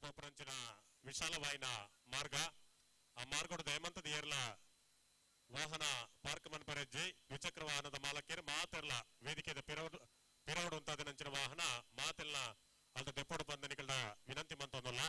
ಪೋಪರಂಚಿನ ವಿಶಾಲವಾಯಿನ ಮಾರ್ಗ. ಆ ಮಾರ್ಗಡು ದಯಮಂತ ಏರ್ಲ ವಾಹನ ಪಾರ್ಕ್ ಮನ್ಪರೆಜ್ಜಿ. ದ್ವಿಚಕ್ರ ವಾಹನದ ಮಾಲಕರು ಮಾತೆರ್ಲ ವೇದಿಕೆದ ಪಿರವಡು ಪಿರವಡು ಉಂತಾದಿನಂಚಿನ ವಾಹನ ಮಾತೆಲ್ಲ ಅಲ್ದ ದೆಪ್ಪೋಡು ಬಂದನಿಗಳ ವಿನಂತಿ ಮಂತೊಂದಲ್ಲ.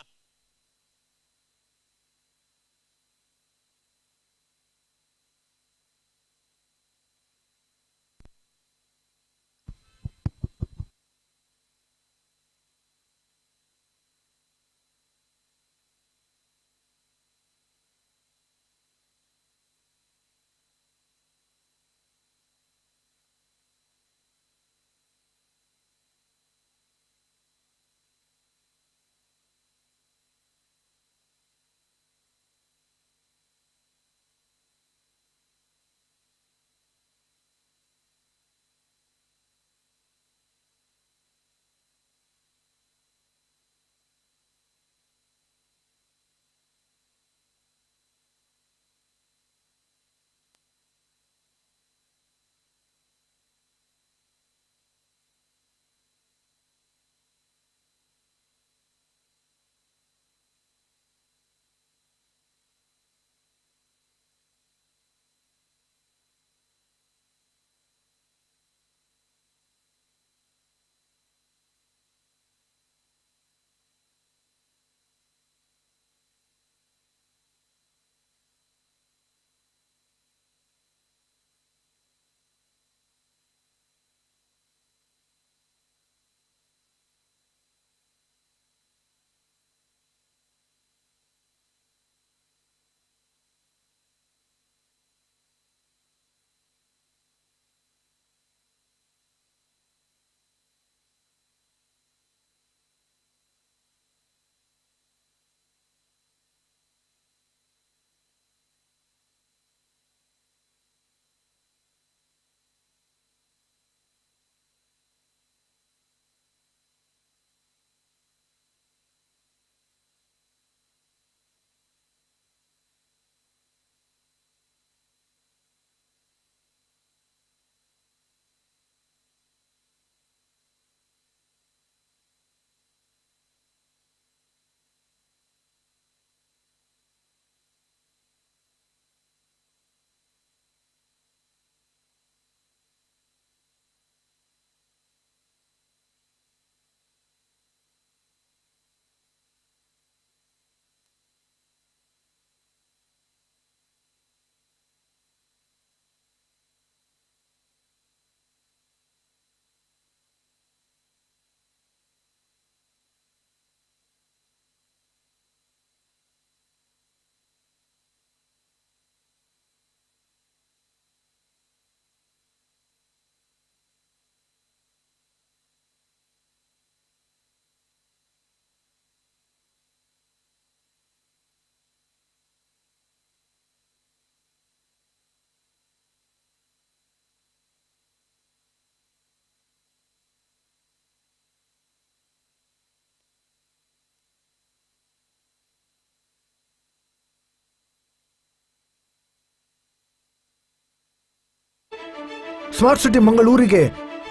ಸ್ಮಾರ್ಟ್ ಸಿಟಿ ಮಂಗಳೂರಿಗೆ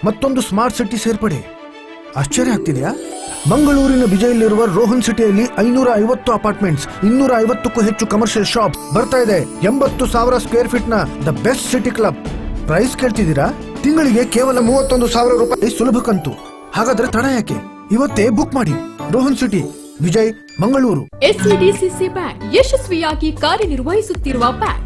ಮತ್ತೊಂದು ಸ್ಮಾರ್ಟ್ ಸಿಟಿ ಸೇರ್ಪಡೆ. ಆಶ್ಚರ್ಯ ಆಗ್ತಿದೆಯಾ? ಮಂಗಳೂರಿನ ಬಿಜೈಯಲ್ಲಿರುವ ರೋಹನ್ ಸಿಟಿಯಲ್ಲಿ 550 ಅಪಾರ್ಟ್ಮೆಂಟ್ಸ್, 250ಕ್ಕೂ ಹೆಚ್ಚು ಕಮರ್ಷಿಯಲ್ ಶಾಪ್ ಬರ್ತಾ ಇದೆ. 80,000 ಸ್ಕ್ವೇರ್ ಫೀಟ್ ನ the best city club. Price ಕೇಳ್ತಿದ್ದೀರಾ? ತಿಂಗಳಿಗೆ ಕೇವಲ 31,000 ರೂಪಾಯಿ ಸುಲಭ ಕಂತು. ಹಾಗಾದ್ರೆ ತಡ ಯಾಕೆ? ಇವತ್ತೇ ಬುಕ್ ಮಾಡಿ. Rohan city, Vijay, Mangaluru. SCDCC bank ಯಶಸ್ವಿಯಾಗಿ ಕಾರ್ಯನಿರ್ವಹಿಸುತ್ತಿರುವ ಬ್ಯಾಂಕ್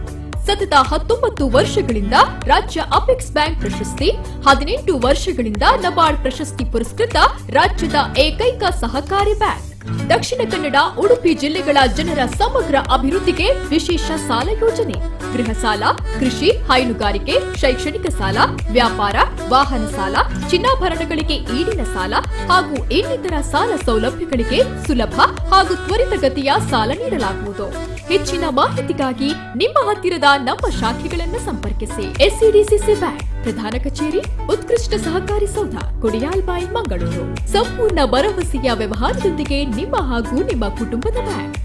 ಸತತ 19 ವರ್ಷಗಳಿಂದ ರಾಜ್ಯ ಅಪೆಕ್ಸ್ ಬ್ಯಾಂಕ್ ಪ್ರಶಸ್ತಿ, 18 ವರ್ಷಗಳಿಂದ ನಬಾರ್ಡ್ ಪ್ರಶಸ್ತಿ ಪುರಸ್ಕೃತ ರಾಜ್ಯದ ಏಕೈಕ ಸಹಕಾರಿ ಬ್ಯಾಂಕ್. ದಕ್ಷಿಣ ಕನ್ನಡ, ಉಡುಪಿ ಜಿಲ್ಲೆಗಳ ಜನರ ಸಮಗ್ರ ಅಭಿವೃದ್ಧಿಗೆ ವಿಶೇಷ ಸಾಲ ಯೋಜನೆ, ಗೃಹ ಸಾಲ, ಕೃಷಿ, ಹೈನುಗಾರಿಕೆ, ಶೈಕ್ಷಣಿಕ ಸಾಲ, ವ್ಯಾಪಾರ, ವಾಹನ ಸಾಲ, ಚಿನ್ನಾಭರಣಗಳಿಗೆ ಈಡಿನ ಸಾಲ ಹಾಗೂ ಇನ್ನಿತರ ಸಾಲ ಸೌಲಭ್ಯಗಳಿಗೆ ಸುಲಭ ಹಾಗೂ ತ್ವರಿತಗತಿಯ ಸಾಲ ನೀಡಲಾಗುವುದು. ಹೆಚ್ಚಿನ ಮಾಹಿತಿಗಾಗಿ ನಿಮ್ಮ ಹತ್ತಿರದ ನಮ್ಮ ಶಾಖೆಗಳನ್ನು ಸಂಪರ್ಕಿಸಿ. ಎಸ್ಸಿಡಿಸಿಸಿ ಬ್ಯಾಂಕ್, ಪ್ರಧಾನ ಕಚೇರಿ, ಉತ್ಕೃಷ್ಟ ಸಹಕಾರಿ ಸೌಧ, ಕೊಡಿಯಾಲ್ಬೈಲ್, ಮಂಗಳೂರು. ಸಂಪೂರ್ಣ ಭರವಸೆಯ ವ್ಯವಹಾರದೊಂದಿಗೆ ನಿಮ್ಮ ಹಾಗೂ ನಿಮ್ಮ ಕುಟುಂಬದ ಬ್ಯಾಂಕ್.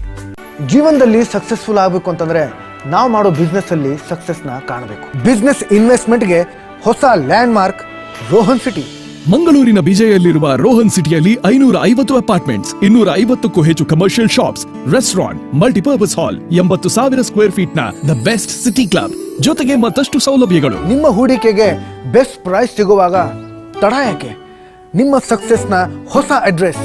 ಜೀವನದಲ್ಲಿ ಸಕ್ಸಸ್ಫುಲ್ ಆಗಬೇಕು ಅಂತಂದ್ರೆ ನಾವು ಮಾಡೋ ಬಿಸ್ನೆಸ್ ಅಲ್ಲಿ ಸಕ್ಸಸ್ನ ಕಾಣಬೇಕು. ಬಿಸ್ನೆಸ್ ಇನ್ವೆಸ್ಟ್ಮೆಂಟ್ಗೆ ಹೊಸ ಲ್ಯಾಂಡ್ ಮಾರ್ಕ್ ರೋಹನ್ ಸಿಟಿ. ಮಂಗಳೂರಿನ ಬಿಜೈಯಲ್ಲಿರುವ ರೋಹನ್ ಸಿಟಿಯಲ್ಲಿ 550 ಅಪಾರ್ಟ್ಮೆಂಟ್ಸ್, 250ಕ್ಕೂ ಹೆಚ್ಚು commercial shops, restaurant, multipurpose hall, 80,000 square feet ನ the best city club ಜೊತೆಗೆ ಮತ್ತಷ್ಟು ಸೌಲಭ್ಯಗಳು. ನಿಮ್ಮ ಹೂಡಿಕೆಗೆ ಬೆಸ್ಟ್ ಪ್ರೈಸ್ ಸಿಗುವಾಗ ತಡ ಯಾಕೆ? ನಿಮ್ಮ ಸಕ್ಸಸ್ನ ಹೊಸ address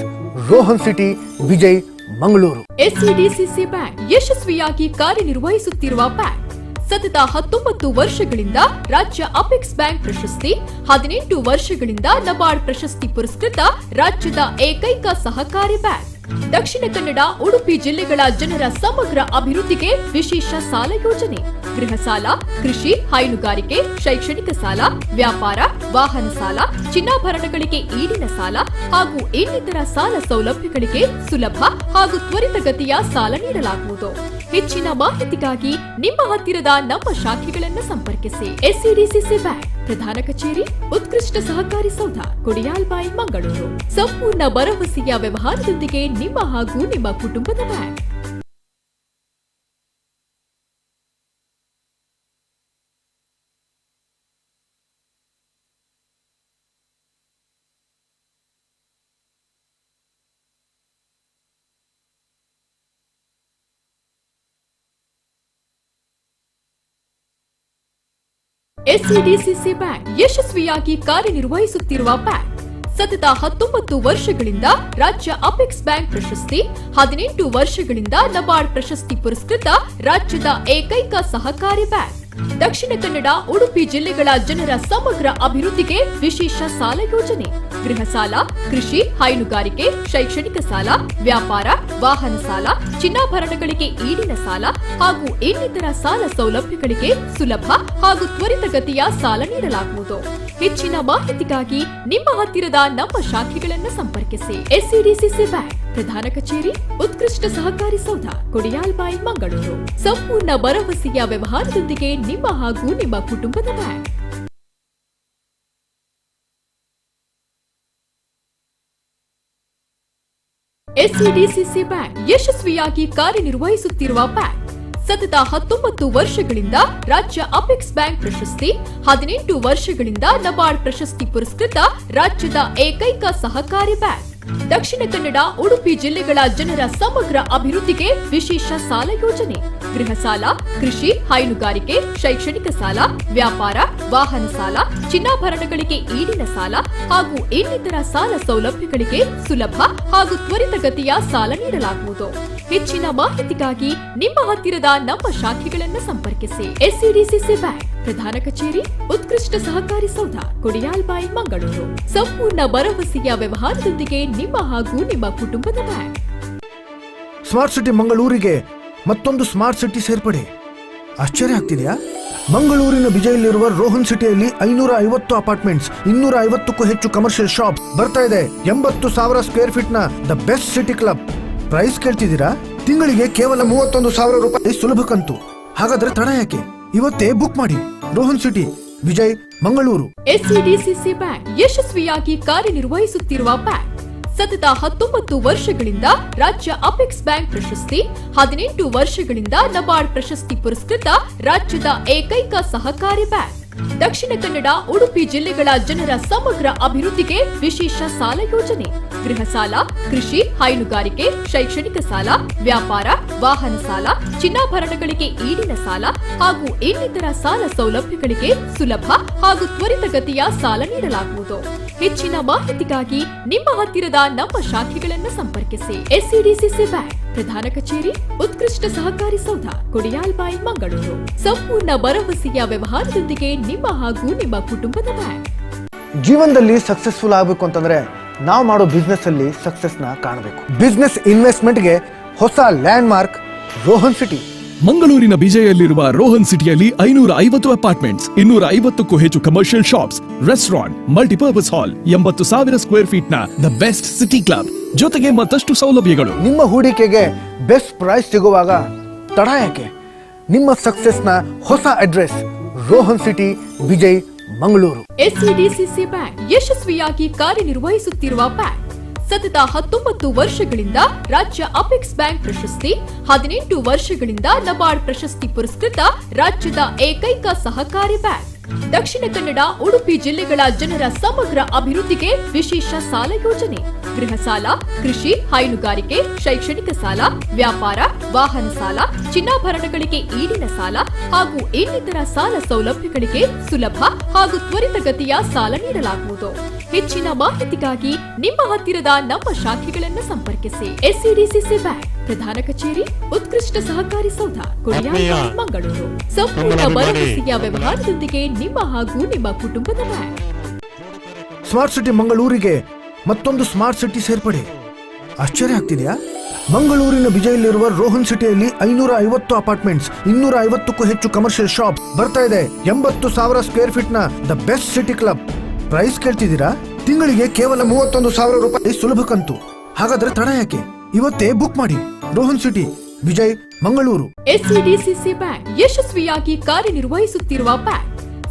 Rohan city, Bejai, Mangaluru. SCDCC bank ಯಶಸ್ವಿಯಾಗಿ ಕಾರ್ಯನಿರ್ವಹಿಸುತ್ತಿರುವ ಬ್ಯಾಂಕ್. ಸತತ 19 ವರ್ಷಗಳಿಂದ ರಾಜ್ಯ ಅಪೆಕ್ಸ್ ಬ್ಯಾಂಕ್ ಪ್ರಶಸ್ತಿ, 18 ವರ್ಷಗಳಿಂದ ನಬಾರ್ಡ್ ಪ್ರಶಸ್ತಿ ಪುರಸ್ಕೃತ ರಾಜ್ಯದ ಏಕೈಕ ಸಹಕಾರಿ ಬ್ಯಾಂಕ್. ದಕ್ಷಿಣ ಕನ್ನಡ, ಉಡುಪಿ ಜಿಲ್ಲೆಗಳ ಜನರ ಸಮಗ್ರ ಅಭಿವೃದ್ಧಿಗೆ ವಿಶೇಷ ಸಾಲ ಯೋಜನೆ, ಗೃಹ ಸಾಲ, ಕೃಷಿ, ಹೈನುಗಾರಿಕೆ, ಶೈಕ್ಷಣಿಕ ಸಾಲ, ವ್ಯಾಪಾರ, ವಾಹನ ಸಾಲ, ಚಿನ್ನಾಭರಣಗಳಿಗೆ ಈಡಿನ ಸಾಲ ಹಾಗೂ ಇನ್ನಿತರ ಸಾಲ ಸೌಲಭ್ಯಗಳಿಗೆ ಸುಲಭ ಹಾಗೂ ತ್ವರಿತಗತಿಯ ಸಾಲ ನೀಡಲಾಗುವುದು. ಹೆಚ್ಚಿನ ಮಾಹಿತಿಗಾಗಿ ನಿಮ್ಮ ಹತ್ತಿರದ ನಮ್ಮ ಶಾಖೆಗಳನ್ನು ಸಂಪರ್ಕಿಸಿ. ಎಸ್ಸಿಡಿಸಿಸಿ ಬ್ಯಾಂಕ್, ಪ್ರಧಾನ ಕಚೇರಿ, ಉತ್ಕೃಷ್ಟ ಸಹಕಾರಿ ಸೌಧ, ಕೊಡಿಯಾಲ್ಬೈಲ್, ಮಂಗಳೂರು. ಸಂಪೂರ್ಣ ಭರವಸೆಯ ವ್ಯವಹಾರದೊಂದಿಗೆ ನಿಮ್ಮ ಹಾಗೂ ನಿಮ್ಮ ಕುಟುಂಬದ ಬ್ಯಾಂಕ್. ಎಸ್ಸಿಡಿಸಿಸಿ ಬ್ಯಾಂಕ್ ಯಶಸ್ವಿಯಾಗಿ ಕಾರ್ಯನಿರ್ವಹಿಸುತ್ತಿರುವ ಬ್ಯಾಂಕ್. ಸತತ 19 ವರ್ಷಗಳಿಂದ ರಾಜ್ಯ ಅಪೆಕ್ಸ್ ಬ್ಯಾಂಕ್ ಪ್ರಶಸ್ತಿ, 18 ವರ್ಷಗಳಿಂದ ನಬಾರ್ಡ್ ಪ್ರಶಸ್ತಿ ಪುರಸ್ಕೃತ ರಾಜ್ಯದ ಏಕೈಕ ಸಹಕಾರಿ ಬ್ಯಾಂಕ್. ದಕ್ಷಿಣ ಕನ್ನಡ, ಉಡುಪಿ ಜಿಲ್ಲೆಗಳ ಜನರ ಸಮಗ್ರ ಅಭಿವೃದ್ಧಿಗೆ ವಿಶೇಷ ಸಾಲ ಯೋಜನೆ, ಗೃಹ ಸಾಲ, ಕೃಷಿ, ಹೈನುಗಾರಿಕೆ, ಶೈಕ್ಷಣಿಕ ಸಾಲ, ವ್ಯಾಪಾರ, ವಾಹನ ಸಾಲ, ಚಿನ್ನಾಭರಣಗಳಿಗೆ ಈಡಿನ ಸಾಲ ಹಾಗೂ ಇನ್ನಿತರ ಸಾಲ ಸೌಲಭ್ಯಗಳಿಗೆ ಸುಲಭ ಹಾಗೂ ತ್ವರಿತಗತಿಯ ಸಾಲ ನೀಡಲಾಗುವುದು. ಹೆಚ್ಚಿನ ಮಾಹಿತಿಗಾಗಿ ನಿಮ್ಮ ಹತ್ತಿರದ ನಮ್ಮ ಶಾಖೆಗಳನ್ನು ಸಂಪರ್ಕಿಸಿ. ಎಸ್ಸಿಡಿಸಿಸಿ ಬ್ಯಾಂಕ್, ಪ್ರಧಾನ ಕಚೇರಿ, ಉತ್ಕೃಷ್ಟ ಸಹಕಾರಿ ಸೌಧ, ಕೊಡಿಯಾಲ್ಬೈಲ್, ಮಂಗಳೂರು. ಸಂಪೂರ್ಣ ಭರವಸೆಯ ವ್ಯವಹಾರದೊಂದಿಗೆ ನಿಮ್ಮ ಹಾಗೂ ನಿಮ್ಮ ಕುಟುಂಬದ ಬ್ಯಾಂಕ್. ಎಸ್ಸಿಡಿಸಿಸಿ ಬ್ಯಾಂಕ್ ಯಶಸ್ವಿಯಾಗಿ ಕಾರ್ಯನಿರ್ವಹಿಸುತ್ತಿರುವ ಬ್ಯಾಂಕ್. ಸತತ 19 ವರ್ಷಗಳಿಂದ ರಾಜ್ಯ ಅಪೆಕ್ಸ್ ಬ್ಯಾಂಕ್ ಪ್ರಶಸ್ತಿ, 18 ವರ್ಷಗಳಿಂದ ನಬಾರ್ಡ್ ಪ್ರಶಸ್ತಿ ಪುರಸ್ಕೃತ ರಾಜ್ಯದ ಏಕೈಕ ಸಹಕಾರಿ ಬ್ಯಾಂಕ್. ದಕ್ಷಿಣ ಕನ್ನಡ, ಉಡುಪಿ ಜಿಲ್ಲೆಗಳ ಜನರ ಸಮಗ್ರ ಅಭಿವೃದ್ಧಿಗೆ ವಿಶೇಷ ಸಾಲ ಯೋಜನೆ, ಗೃಹ ಸಾಲ, ಕೃಷಿ, ಹೈನುಗಾರಿಕೆ, ಶೈಕ್ಷಣಿಕ ಸಾಲ, ವ್ಯಾಪಾರ, ವಾಹನ ಸಾಲ, ಚಿನ್ನಾಭರಣಗಳಿಗೆ ಈಡಿನ ಸಾಲ ಹಾಗೂ ಇನ್ನಿತರ ಸಾಲ ಸೌಲಭ್ಯಗಳಿಗೆ ಸುಲಭ ಹಾಗೂ ತ್ವರಿತಗತಿಯ ಸಾಲ ನೀಡಲಾಗುವುದು. ಹೆಚ್ಚಿನ ಮಾಹಿತಿಗಾಗಿ ನಿಮ್ಮ ಹತ್ತಿರದ ನಮ್ಮ ಶಾಖೆಗಳನ್ನು ಸಂಪರ್ಕಿಸಿ. ಎಸ್ಸಿಡಿಸಿಸಿ ಬ್ಯಾಂಕ್, ಪ್ರಧಾನ ಕಚೇರಿ, ಉತ್ಕೃಷ್ಟ ಸಹಕಾರಿ ಸೌಧ, ಕೊಡಿಯಾಲ್ಬೈಲ್, ಮಂಗಳೂರು. ಸಂಪೂರ್ಣ ಭರವಸೆಯ ವ್ಯವಹಾರದೊಂದಿಗೆ ನಿಮ್ಮ ಹಾಗೂ ನಿಮ್ಮ ಕುಟುಂಬದ bank. Smart city ಮಂಗಳೂರಿಗೆ ಮತ್ತೊಂದು ಸ್ಮಾರ್ಟ್ ಸಿಟಿ ಸೇರ್ಪಡೆ. ಆಶ್ಚರ್ಯ ಆಗ್ತಿದೆಯಾ? ಮಂಗಳೂರಿನ ಬಿಜೈಯಲ್ಲಿರುವ ರೋಹನ್ ಸಿಟಿಯಲ್ಲಿ 550 ಅಪಾರ್ಟ್ಮೆಂಟ್ಸ್, 250ಕ್ಕೂ ಹೆಚ್ಚು ಕಮರ್ಷಿಯಲ್ ಶಾಪ್ ಬರ್ತಾ ಇದೆ. 80,000 ಸ್ಕ್ವೇರ್ ಫೀಟ್ ನ the best city club. Price ಕೇಳ್ತಿದ್ದೀರಾ? ತಿಂಗಳಿಗೆ ಕೇವಲ ₹31,000 ಸುಲಭ ಕಂತು. ಹಾಗಾದ್ರೆ ತಡ ಯಾಕೆ? ಇವತ್ತೇ ಬುಕ್ ಮಾಡಿ. Rohan city, Vijay, Mangaluru. SCDCC bank ಯಶಸ್ವಿಯಾಗಿ ಕಾರ್ಯನಿರ್ವಹಿಸುತ್ತಿರುವ ಬ್ಯಾಂಕ್. ಸತತ 19 ವರ್ಷಗಳಿಂದ ರಾಜ್ಯ ಅಪೆಕ್ಸ್ ಬ್ಯಾಂಕ್ ಪ್ರಶಸ್ತಿ, 18 ವರ್ಷಗಳಿಂದ ನಬಾರ್ಡ್ ಪ್ರಶಸ್ತಿ ಪುರಸ್ಕೃತ ರಾಜ್ಯದ ಏಕೈಕ ಸಹಕಾರಿ ಬ್ಯಾಂಕ್. ದಕ್ಷಿಣ ಕನ್ನಡ, ಉಡುಪಿ ಜಿಲ್ಲೆಗಳ ಜನರ ಸಮಗ್ರ ಅಭಿವೃದ್ಧಿಗೆ ವಿಶೇಷ ಸಾಲ ಯೋಜನೆ, ಗೃಹ ಸಾಲ, ಕೃಷಿ, ಹೈನುಗಾರಿಕೆ, ಶೈಕ್ಷಣಿಕ ಸಾಲ, ವ್ಯಾಪಾರ, ವಾಹನ ಸಾಲ, ಚಿನ್ನಾಭರಣಗಳಿಗೆ ಈಡಿನ ಸಾಲ ಹಾಗೂ ಇನ್ನಿತರ ಸಾಲ ಸೌಲಭ್ಯಗಳಿಗೆ ಸುಲಭ ಹಾಗೂ ತ್ವರಿತಗತಿಯ ಸಾಲ ನೀಡಲಾಗುವುದು. ಹೆಚ್ಚಿನ ಮಾಹಿತಿಗಾಗಿ ನಿಮ್ಮ ಹತ್ತಿರದ ನಮ್ಮ ಶಾಖೆಗಳನ್ನು ಸಂಪರ್ಕಿಸಿ. ಎಸ್ಸಿಡಿಸಿಸಿ ಬ್ಯಾಂಕ್, ಪ್ರಧಾನ ಕಚೇರಿ, ಉತ್ಕೃಷ್ಟ ಸಹಕಾರಿ ಸೌಧ, ಕೊಡಿಯಾಲ್ಬೈಲ್, ಮಂಗಳೂರು. ಸಂಪೂರ್ಣ ಭರವಸೆಯ ವ್ಯವಹಾರದೊಂದಿಗೆ ನಿಮ್ಮ ಹಾಗೂ ನಿಮ್ಮ ಕುಟುಂಬದ ಬ್ಯಾಂಕ್. ಜೀವನದಲ್ಲಿ ಸಕ್ಸಸ್ಫುಲ್ ಆಗಬೇಕು ಅಂತಂದ್ರೆ ನಾವು ಮಾಡೋ ಬಿಸ್ನೆಸ್ ಅಲ್ಲಿ ಸಕ್ಸಸ್ನ ಕಾಣಬೇಕು. ಬಿಸ್ನೆಸ್ ಇನ್ವೆಸ್ಟ್ಮೆಂಟ್ಗೆ ಹೊಸ land mark Rohan city. ಮಂಗಳೂರಿನ ಬಿಜೈಯಲ್ಲಿರುವ ರೋಹನ್ ಸಿಟಿಯಲ್ಲಿ 550 ಅಪಾರ್ಟ್ಮೆಂಟ್ಸ್, 250ಕ್ಕೂ ಹೆಚ್ಚು commercial shops, restaurant, multipurpose hall, 80,000 square feet ನ the best city club ಜೊತೆಗೆ ಮತ್ತಷ್ಟು ಸೌಲಭ್ಯಗಳು. ನಿಮ್ಮ ಹೂಡಿಕೆಗೆ ಬೆಸ್ಟ್ ಪ್ರೈಸ್ ಸಿಗುವಾಗ ತಡ ಯಾಕೆ? ನಿಮ್ಮ ಸಕ್ಸಸ್ನ ಹೊಸ address Rohan city, Bejai, Mangaluru. SCDCC bank ಯಶಸ್ವಿಯಾಗಿ ಕಾರ್ಯನಿರ್ವಹಿಸುತ್ತಿರುವ ಬ್ಯಾಂಕ್. ಸತತ 19 ವರ್ಷಗಳಿಂದ ರಾಜ್ಯ ಅಪೆಕ್ಸ್ ಬ್ಯಾಂಕ್ ಪ್ರಶಸ್ತಿ, 18 ವರ್ಷಗಳಿಂದ ನಬಾರ್ಡ್ ಪ್ರಶಸ್ತಿ ಪುರಸ್ಕೃತ ರಾಜ್ಯದ ಏಕೈಕ ಸಹಕಾರಿ ಬ್ಯಾಂಕ್. Dakshina Kannada, Udupi ಜಿಲ್ಲೆಗಳ ಜನರ ಸಮಗ್ರ ಅಭಿವೃದ್ಧಿಗೆ ವಿಶೇಷ ಸಾಲ ಯೋಜನೆ. ಗೃಹ ಸಾಲ, ಕೃಷಿ, ಹೈನುಗಾರಿಕೆ, ಶೈಕ್ಷಣಿಕ ಸಾಲ, ವ್ಯಾಪಾರ, ವಾಹನ ಸಾಲ, ಚಿನ್ನಾಭರಣಗಳಿಗೆ ಈಡಿನ ಸಾಲ ಹಾಗೂ ಇನ್ನಿತರ ಸಾಲ ಸೌಲಭ್ಯಗಳಿಗೆ ಸುಲಭ ಹಾಗೂ ತ್ವರಿತಗತಿಯ ಸಾಲ ನೀಡಲಾಗುವುದು. ಹೆಚ್ಚಿನ ಮಾಹಿತಿಗಾಗಿ ನಿಮ್ಮ ಹತ್ತಿರದ ನಮ್ಮ ಶಾಖೆಗಳನ್ನು ಸಂಪರ್ಕಿಸಿ. ಎಸ್ಸಿಡಿಸಿಸಿ ಬ್ಯಾಂಕ್, ಪ್ರಧಾನ ಕಚೇರಿ, ಉತ್ಕೃಷ್ಟ ಸಹಕಾರಿ ಸೌಧ, ಕೊಡಿಯಾಲ್, ಮಂಗಳೂರು. ಸಂಪೂರ್ಣ ಭರವಸೆಯ ವ್ಯವಹಾರದೊಂದಿಗೆ ನಿಮ್ಮ ಹಾಗೂ ನಿಮ್ಮ ಕುಟುಂಬದ bank. Smart city ಮಂಗಳೂರಿಗೆ ಮತ್ತೊಂದು ಸ್ಮಾರ್ಟ್ ಸಿಟಿ ಸೇರ್ಪಡೆ. ಆಶ್ಚರ್ಯ ಆಗ್ತಿದೆಯಾ? ಮಂಗಳೂರಿನ ಬಿಜೈಯಲ್ಲಿರುವ ರೋಹನ್ ಸಿಟಿಯಲ್ಲಿ 550 ಅಪಾರ್ಟ್ಮೆಂಟ್ಸ್, 250ಕ್ಕೂ ಹೆಚ್ಚು ಕಮರ್ಷಿಯಲ್ ಶಾಪ್ ಬರ್ತಾ ಇದೆ. 80,000 ಸ್ಕ್ವೇರ್ ಫೀಟ್ ನ the best city club. Price ಕೇಳ್ತಿದ್ದೀರಾ? ತಿಂಗಳಿಗೆ ಕೇವಲ ₹31,000 ಸುಲಭ ಕಂತು. ಹಾಗಾದ್ರೆ ತಡ ಯಾಕೆ? ಇವತ್ತೇ ಬುಕ್ ಮಾಡಿ. Rohan city, Bejai, Mangaluru. SCDCC bank, ಯಶಸ್ವಿಯಾಗಿ ಕಾರ್ಯನಿರ್ವಹಿಸುತ್ತಿರುವ ಬ್ಯಾಂಕ್.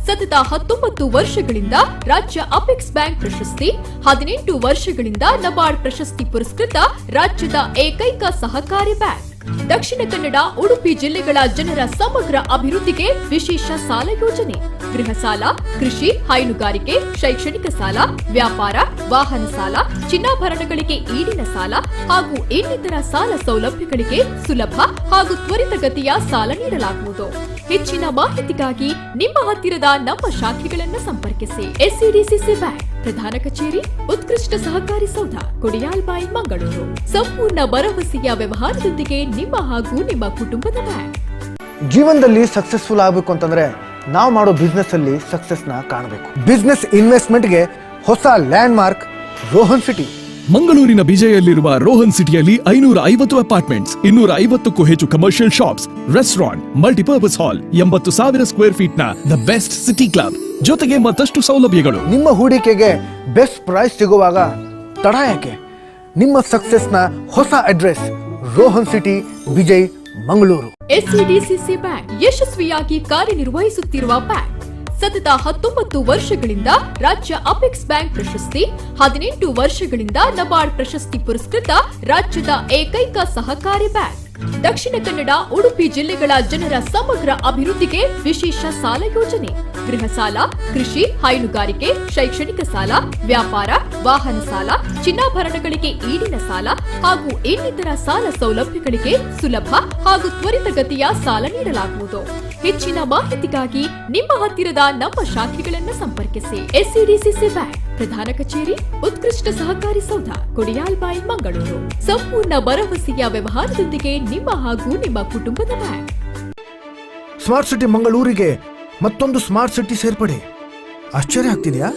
ಸತತ 19 ವರ್ಷಗಳಿಂದ ರಾಜ್ಯ ಅಪೆಕ್ಸ್ ಬ್ಯಾಂಕ್ ಪ್ರಶಸ್ತಿ, 18 ವರ್ಷಗಳಿಂದ ನಬಾರ್ಡ್ ಪ್ರಶಸ್ತಿ ಪುರಸ್ಕೃತ ರಾಜ್ಯದ ಏಕೈಕ ಸಹಕಾರಿ ಬ್ಯಾಂಕ್. ದಕ್ಷಿಣ ಕನ್ನಡ, ಉಡುಪಿ ಜಿಲ್ಲೆಗಳ ಜನರ ಸಮಗ್ರ ಅಭಿವೃದ್ಧಿಗೆ ವಿಶೇಷ ಸಾಲ ಯೋಜನೆ. ಗೃಹ ಸಾಲ, ಕೃಷಿ, ಹೈನುಗಾರಿಕೆ, ಶೈಕ್ಷಣಿಕ ಸಾಲ, ವ್ಯಾಪಾರ, ವಾಹನ ಸಾಲ, ಚಿನ್ನಾಭರಣಗಳಿಗೆ ಈಡಿನ ಸಾಲ ಹಾಗೂ ಇನ್ನಿತರ ಸಾಲ ಸೌಲಭ್ಯಗಳಿಗೆ ಸುಲಭ ಹಾಗೂ ತ್ವರಿತಗತಿಯ ಸಾಲ ನೀಡಲಾಗುವುದು. ಹೆಚ್ಚಿನ ಮಾಹಿತಿಗಾಗಿ ನಿಮ್ಮ ಹತ್ತಿರದ ನಮ್ಮ ಶಾಖೆಗಳನ್ನು ಸಂಪರ್ಕಿಸಿ. ಎಸ್ಸಿಡಿಸಿಸಿ ಬ್ಯಾಂಕ್, ಪ್ರಧಾನ ಕಚೇರಿ, ಉತ್ಕೃಷ್ಟ ಸಹಕಾರಿ ಸೌಧ, ಕೊಡಿಯಾಲ್ಬೈಲ್, ಮಂಗಳೂರು. ಸಂಪೂರ್ಣ ಭರವಸೆಯ ವ್ಯವಹಾರದೊಂದಿಗೆ ನಿಮ್ಮ ಹಾಗೂ ನಿಮ್ಮ ಕುಟುಂಬದ ಬ್ಯಾಂಕ್. ಜೀವನದಲ್ಲಿ ಸಕ್ಸಸ್ಫುಲ್ ಆಗಬೇಕು ಅಂತಂದ್ರೆ ನಾವು ಮಾಡೋ ಬಿಸ್ನೆಸ್ ಅಲ್ಲಿ ಸಕ್ಸಸ್ನ ಕಾಣಬೇಕು. ಬಿಸ್ನೆಸ್ ಇನ್ವೆಸ್ಟ್ಮೆಂಟ್ಗೆ ಹೊಸ land mark Rohan city. ಮಂಗಳೂರಿನ ಬಿಜೈಯಲ್ಲಿರುವ ರೋಹನ್ ಸಿಟಿಯಲ್ಲಿ 550 ಅಪಾರ್ಟ್ಮೆಂಟ್ಸ್, 250ಕ್ಕೂ ಹೆಚ್ಚು commercial shops, restaurant, multipurpose hall, 80,000 square feet ನ the best city club ಜೊತೆಗೆ ಮತ್ತಷ್ಟು ಸೌಲಭ್ಯಗಳು. ನಿಮ್ಮ ಹೂಡಿಕೆಗೆ ಬೆಸ್ಟ್ ಪ್ರೈಸ್ ಸಿಗುವಾಗ ತಡ ಯಾಕೆ? ನಿಮ್ಮ ಸಕ್ಸಸ್ನ ಹೊಸ address Rohan city, Bejai, Mangaluru. SCDCC bank, ಯಶಸ್ವಿಯಾಗಿ ಕಾರ್ಯನಿರ್ವಹಿಸುತ್ತಿರುವ ಬ್ಯಾಂಕ್. ಸತತ 19 ವರ್ಷಗಳಿಂದ ರಾಜ್ಯ ಅಪೆಕ್ಸ್ ಬ್ಯಾಂಕ್ ಪ್ರಶಸ್ತಿ, 18 ವರ್ಷಗಳಿಂದ ನಬಾರ್ಡ್ ಪ್ರಶಸ್ತಿ ಪುರಸ್ಕೃತ ರಾಜ್ಯದ ಏಕೈಕ ಸಹಕಾರಿ ಬ್ಯಾಂಕ್. ದಕ್ಷಿಣ ಕನ್ನಡ, ಉಡುಪಿ ಜಿಲ್ಲೆಗಳ ಜನರ ಸಮಗ್ರ ಅಭಿವೃದ್ಧಿಗೆ ವಿಶೇಷ ಸಾಲ ಯೋಜನೆ. ಗೃಹ ಸಾಲ, ಕೃಷಿ, ಹೈನುಗಾರಿಕೆ, ಶೈಕ್ಷಣಿಕ ಸಾಲ, ವ್ಯಾಪಾರ, ವಾಹನ ಸಾಲ, ಚಿನ್ನಾಭರಣಗಳಿಗೆ ಈಡಿನ ಸಾಲ ಹಾಗೂ ಇನ್ನಿತರ ಸಾಲ ಸೌಲಭ್ಯಗಳಿಗೆ ಸುಲಭ ಹಾಗೂ ತ್ವರಿತಗತಿಯ ಸಾಲ ನೀಡಲಾಗುವುದು. ಹೆಚ್ಚಿನ ಮಾಹಿತಿಗಾಗಿ ನಿಮ್ಮ ಹತ್ತಿರದ ನಮ್ಮ ಶಾಖೆಗಳನ್ನು ಸಂಪರ್ಕಿಸಿ. ಎಸ್ಸಿಡಿಸಿಸಿ ಬ್ಯಾಂಕ್, ಪ್ರಧಾನ ಕಚೇರಿ, ಉತ್ಕೃಷ್ಟ ಸಹಕಾರಿ ಸೌಧ, ಕೊಡಿಯಾಲ್ಬೈಲ್, ಮಂಗಳೂರು. ಸಂಪೂರ್ಣ ಭರವಸೆಯ ವ್ಯವಹಾರದೊಂದಿಗೆ ನಿಮ್ಮ ಹಾಗೂ ನಿಮ್ಮ ಕುಟುಂಬದ bank. Smart city ಮಂಗಳೂರಿಗೆ ಮತ್ತೊಂದು ಸ್ಮಾರ್ಟ್ ಸಿಟಿ ಸೇರ್ಪಡೆ. ಆಶ್ಚರ್ಯ ಆಗ್ತಿದೆಯಾ?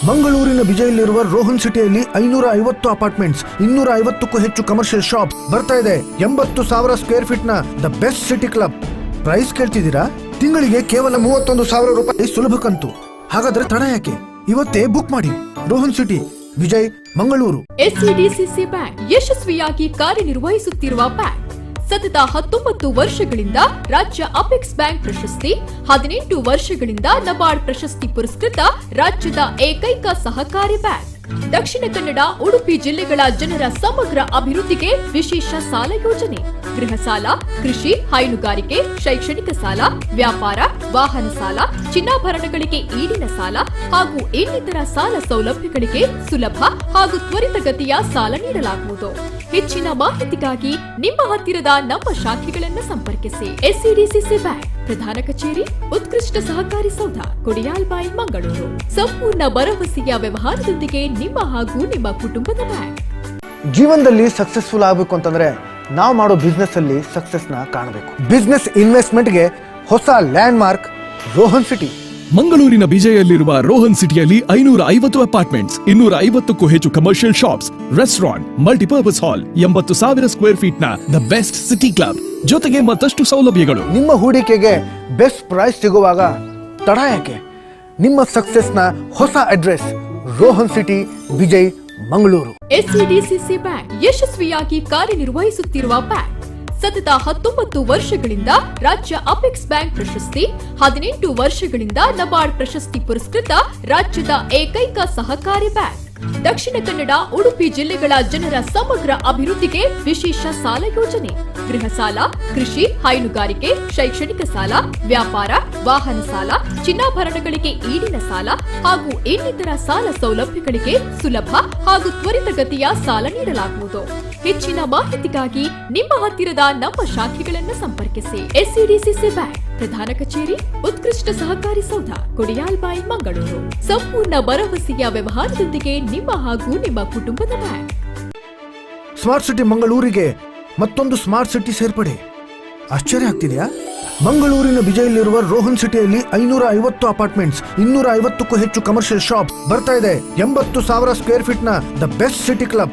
ಮಂಗಳೂರಿನ ಬಿಜೈಯಲ್ಲಿರುವ ರೋಹನ್ ಸಿಟಿಯಲ್ಲಿ 550 ಅಪಾರ್ಟ್ಮೆಂಟ್ಸ್, 250ಕ್ಕೂ ಹೆಚ್ಚು ಕಮರ್ಷಿಯಲ್ ಶಾಪ್ ಬರ್ತಾ ಇದೆ. 80,000 ಸ್ಕ್ವೇರ್ ಫೀಟ್ ನ the best city club. Price ಕೇಳ್ತಿದ್ದೀರಾ? ತಿಂಗಳಿಗೆ ಕೇವಲ ₹31,000 ಸುಲಭ ಕಂತು. ಹಾಗಾದ್ರೆ ತಡ ಯಾಕೆ? ಇವತ್ತೇ ಬುಕ್ ಮಾಡಿ. Rohan city, Bejai, Mangaluru. SCDCC bank, ಯಶಸ್ವಿಯಾಗಿ ಕಾರ್ಯನಿರ್ವಹಿಸುತ್ತಿರುವ ಬ್ಯಾಂಕ್. ಸತತ 19 ವರ್ಷಗಳಿಂದ ರಾಜ್ಯ ಅಪೆಕ್ಸ್ ಬ್ಯಾಂಕ್ ಪ್ರಶಸ್ತಿ, 18 ವರ್ಷಗಳಿಂದ ನಬಾರ್ಡ್ ಪ್ರಶಸ್ತಿ ಪುರಸ್ಕೃತ ರಾಜ್ಯದ ಏಕೈಕ ಸಹಕಾರಿ ಬ್ಯಾಂಕ್. ದಕ್ಷಿಣ ಕನ್ನಡ, ಉಡುಪಿ ಜಿಲ್ಲೆಗಳ ಜನರ ಸಮಗ್ರ ಅಭಿವೃದ್ಧಿಗೆ ವಿಶೇಷ ಸಾಲ ಯೋಜನೆ. ಗೃಹ ಸಾಲ, ಕೃಷಿ, ಹೈನುಗಾರಿಕೆ, ಶೈಕ್ಷಣಿಕ ಸಾಲ, ವ್ಯಾಪಾರ, ವಾಹನ ಸಾಲ, ಚಿನ್ನಾಭರಣಗಳಿಗೆ ಈಡಿನ ಸಾಲ ಹಾಗೂ ಇನ್ನಿತರ ಸಾಲ ಸೌಲಭ್ಯಗಳಿಗೆ ಸುಲಭ ಹಾಗೂ ತ್ವರಿತಗತಿಯ ಸಾಲ ನೀಡಲಾಗುವುದು. ಹೆಚ್ಚಿನ ಮಾಹಿತಿಗಾಗಿ ನಿಮ್ಮ ಹತ್ತಿರದ ನಮ್ಮ ಶಾಖೆಗಳನ್ನು ಸಂಪರ್ಕಿಸಿ. ಎಸ್ಸಿಡಿಸಿಸಿ ಬ್ಯಾಂಕ್, ಪ್ರಧಾನ ಕಚೇರಿ, ಉತ್ಕೃಷ್ಟ ಸಹಕಾರಿ ಸೌಧ, ಕೊಡಿಯಾಲ್ಬೈಲ್, ಮಂಗಳೂರು. ಸಂಪೂರ್ಣ ಭರವಸೆಯ ವ್ಯವಹಾರದೊಂದಿಗೆ ನಿಮ್ಮ ಹಾಗೂ ನಿಮ್ಮ ಕುಟುಂಬದ ಬ್ಯಾಂಕ್. ಜೀವನದಲ್ಲಿ ಸಕ್ಸಸ್ಫುಲ್ ಆಗಬೇಕು ಅಂತಂದ್ರೆ ನಾವು ಮಾಡೋ ಬಿಸ್ನೆಸ್ ಅಲ್ಲಿ ಸಕ್ಸಸ್ನ ಕಾಣಬೇಕು. ಬಿಸ್ನೆಸ್ ಇನ್ವೆಸ್ಟ್ಮೆಂಟ್ಗೆ ಹೊಸ land mark Rohan city. ಮಂಗಳೂರಿನ ಬಿಜೈಯಲ್ಲಿರುವ ರೋಹನ್ ಸಿಟಿಯಲ್ಲಿ 550 ಅಪಾರ್ಟ್ಮೆಂಟ್ಸ್, 250ಕ್ಕೂ ಹೆಚ್ಚು commercial shops, restaurant, multipurpose hall, 80,000 square feet ನ the best city club ಜೊತೆಗೆ ಮತ್ತಷ್ಟು ಸೌಲಭ್ಯಗಳು. ನಿಮ್ಮ ಹೂಡಿಕೆಗೆ ಬೆಸ್ಟ್ ಪ್ರೈಸ್ ಸಿಗುವಾಗ ತಡ ಯಾಕೆ? ನಿಮ್ಮ ಸಕ್ಸಸ್ನ ಹೊಸ address Rohan city, Bejai, Mangaluru. SCDCC bank, ಯಶಸ್ವಿಯಾಗಿ ಕಾರ್ಯನಿರ್ವಹಿಸುತ್ತಿರುವ ಬ್ಯಾಂಕ್. ಸತತ 19 ವರ್ಷಗಳಿಂದ ರಾಜ್ಯ ಅಪೆಕ್ಸ್ ಬ್ಯಾಂಕ್ ಪ್ರಶಸ್ತಿ, 18 ವರ್ಷಗಳಿಂದ ನಬಾರ್ಡ್ ಪ್ರಶಸ್ತಿ ಪುರಸ್ಕೃತ ರಾಜ್ಯದ ಏಕೈಕ ಸಹಕಾರಿ ಬ್ಯಾಂಕ್. ದಕ್ಷಿಣ ಕನ್ನಡ, ಉಡುಪಿ ಜಿಲ್ಲೆಗಳ ಜನರ ಸಮಗ್ರ ಅಭಿವೃದ್ಧಿಗೆ ವಿಶೇಷ ಸಾಲ ಯೋಜನೆ. ಗೃಹ ಸಾಲ, ಕೃಷಿ, ಹೈನುಗಾರಿಕೆ, ಶೈಕ್ಷಣಿಕ ಸಾಲ, ವ್ಯಾಪಾರ, ವಾಹನ ಸಾಲ, ಚಿನ್ನಾಭರಣಗಳಿಗೆ ಈಡಿನ ಸಾಲ ಹಾಗೂ ಇನ್ನಿತರ ಸಾಲ ಸೌಲಭ್ಯಗಳಿಗೆ ಸುಲಭ ಹಾಗೂ ತ್ವರಿತಗತಿಯ ಸಾಲ ನೀಡಲಾಗುವುದು. ಹೆಚ್ಚಿನ ಮಾಹಿತಿಗಾಗಿ ನಿಮ್ಮ ಹತ್ತಿರದ ನಮ್ಮ ಶಾಖೆಗಳನ್ನು ಸಂಪರ್ಕಿಸಿ. ಎಸ್ಸಿಡಿಸಿಸಿ ಬ್ಯಾಂಕ್, ಪ್ರಧಾನ ಕಚೇರಿ, ಉತ್ಕೃಷ್ಟ ಸಹಕಾರಿ ಸೌಧ, ಕೊಡಿಯಾಲ್ಬೈಲ್, ಮಂಗಳೂರು. ಸಂಪೂರ್ಣ ಭರವಸೆಯ ವ್ಯವಹಾರದೊಂದಿಗೆ ನಿಮ್ಮ ಹಾಗೂ ನಿಮ್ಮ ಕುಟುಂಬದ ಬ್ಯಾಂಕ್. ಸ್ಮಾರ್ಟ್ ಸಿಟಿ ಮಂಗಳೂರಿಗೆ ಮತ್ತೊಂದು ಸ್ಮಾರ್ಟ್ ಸಿಟಿ ಸೇರ್ಪಡೆ. ಆಶ್ಚರ್ಯ ಆಗ್ತಿದೆಯಾ? ಮಂಗಳೂರಿನ ಬಿಜೈಲಿರುವ ರೋಹನ್ ಸಿಟಿಯಲ್ಲಿ 550 ಅಪಾರ್ಟ್ಮೆಂಟ್ಸ್, 250ಕ್ಕೂ ಹೆಚ್ಚು ಕಮರ್ಷಿಯಲ್ ಶಾಪ್ ಬರ್ತಾ ಇದೆ. 80,000 ಸ್ಕ್ವೇರ್ ಫೀಟ್ ನ the best city club.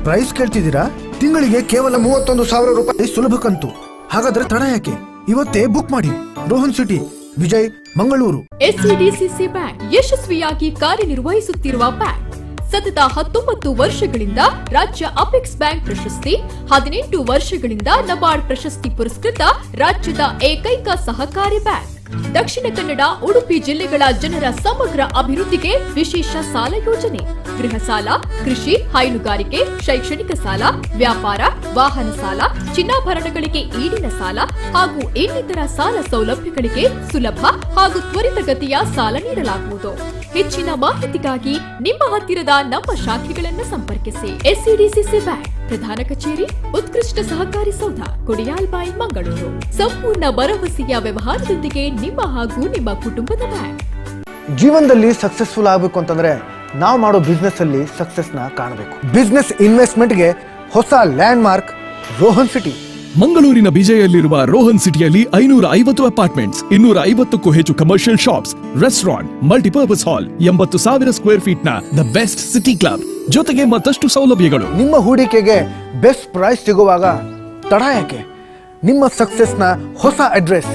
Price ಕೇಳ್ತಿದ್ದೀರಾ? ತಿಂಗಳಿಗೆ ಕೇವಲ ₹31,000 ಸುಲಭ ಕಂತು. ಹಾಗಾದ್ರೆ ತಡ ಯಾಕೆ? ಇವತ್ತೇ ಬುಕ್ ಮಾಡಿ. Rohan city, Vijay, Mangaluru. SCDCC bank ಯಶಸ್ವಿಯಾಗಿ ಕಾರ್ಯನಿರ್ವಹಿಸುತ್ತಿರುವ ಬ್ಯಾಂಕ್. ಸತತ 19 ವರ್ಷಗಳಿಂದ ರಾಜ್ಯ ಅಪೆಕ್ಸ್ ಬ್ಯಾಂಕ್ ಪ್ರಶಸ್ತಿ, 18 ವರ್ಷಗಳಿಂದ ನಬಾರ್ಡ್ ಪ್ರಶಸ್ತಿ ಪುರಸ್ಕೃತ ರಾಜ್ಯದ ಏಕೈಕ ಸಹಕಾರಿ ಬ್ಯಾಂಕ್. ದಕ್ಷಿಣ ಕನ್ನಡ, ಉಡುಪಿ ಜಿಲ್ಲೆಗಳ ಜನರ ಸಮಗ್ರ ಅಭಿವೃದ್ಧಿಗೆ ವಿಶೇಷ ಸಾಲ ಯೋಜನೆ. ಗೃಹ ಸಾಲ, ಕೃಷಿ, ಹೈನುಗಾರಿಕೆ, ಶೈಕ್ಷಣಿಕ ಸಾಲ, ವ್ಯಾಪಾರ, ವಾಹನ ಸಾಲ, ಚಿನ್ನಾಭರಣಗಳಿಗೆ ಈಡಿನ ಸಾಲ ಹಾಗೂ ಇನ್ನಿತರ ಸಾಲ ಸೌಲಭ್ಯಗಳಿಗೆ ಸುಲಭ ಹಾಗೂ ತ್ವರಿತಗತಿಯ ಸಾಲ ನೀಡಲಾಗುವುದು. ಹೆಚ್ಚಿನ ಮಾಹಿತಿಗಾಗಿ ನಿಮ್ಮ ಹತ್ತಿರದ ನಮ್ಮ ಶಾಖೆಗಳನ್ನು ಸಂಪರ್ಕಿಸಿ. ಎಸ್ಸಿಡಿಸಿಸಿ ಬ್ಯಾಂಕ್, ಪ್ರಧಾನ ಕಚೇರಿ, ಉತ್ಕೃಷ್ಟ ಸಹಕಾರಿ ಸೌಧ, ಕೊಡಿಯಾಲ್ಬೈಲ್, ಮಂಗಳೂರು. ಸಂಪೂರ್ಣ ಭರವಸೆಯ ವ್ಯವಹಾರದೊಂದಿಗೆ ನಿಮ್ಮ ಹಾಗೂ ನಿಮ್ಮ ಕುಟುಂಬದ ಬ್ಯಾಂಕ್. ಜೀವನದಲ್ಲಿ ಸಕ್ಸಸ್ಫುಲ್ ಆಗಬೇಕು ಅಂತಂದ್ರೆ ನಾವು ಮಾಡೋ ಬಿಸ್ನೆಸ್ ಅಲ್ಲಿ ಸಕ್ಸಸ್ನ ಕಾಣಬೇಕು. ಬಿಸ್ನೆಸ್ ಇನ್ವೆಸ್ಟ್ಮೆಂಟ್ಗೆ ಹೊಸ ಲ್ಯಾಂಡ್ ಮಾರ್ಕ್ ರೋಹನ್ ಸಿಟಿ. ಮಂಗಳೂರಿನ ಬಿಜೈಯಲ್ಲಿರುವ ರೋಹನ್ ಸಿಟಿಯಲ್ಲಿ 550 ಅಪಾರ್ಟ್ಮೆಂಟ್ಸ್, 250ಕ್ಕೂ ಹೆಚ್ಚು commercial shops, restaurant, multipurpose hall, 80,000 square feet ನ the best city club ಜೊತೆಗೆ ಮತ್ತಷ್ಟು ಸೌಲಭ್ಯಗಳು. ನಿಮ್ಮ ಹೂಡಿಕೆಗೆ ಬೆಸ್ಟ್ ಪ್ರೈಸ್ ಸಿಗುವಾಗ ತಡ ಯಾಕೆ? ನಿಮ್ಮ ಸಕ್ಸಸ್ನ ಹೊಸ address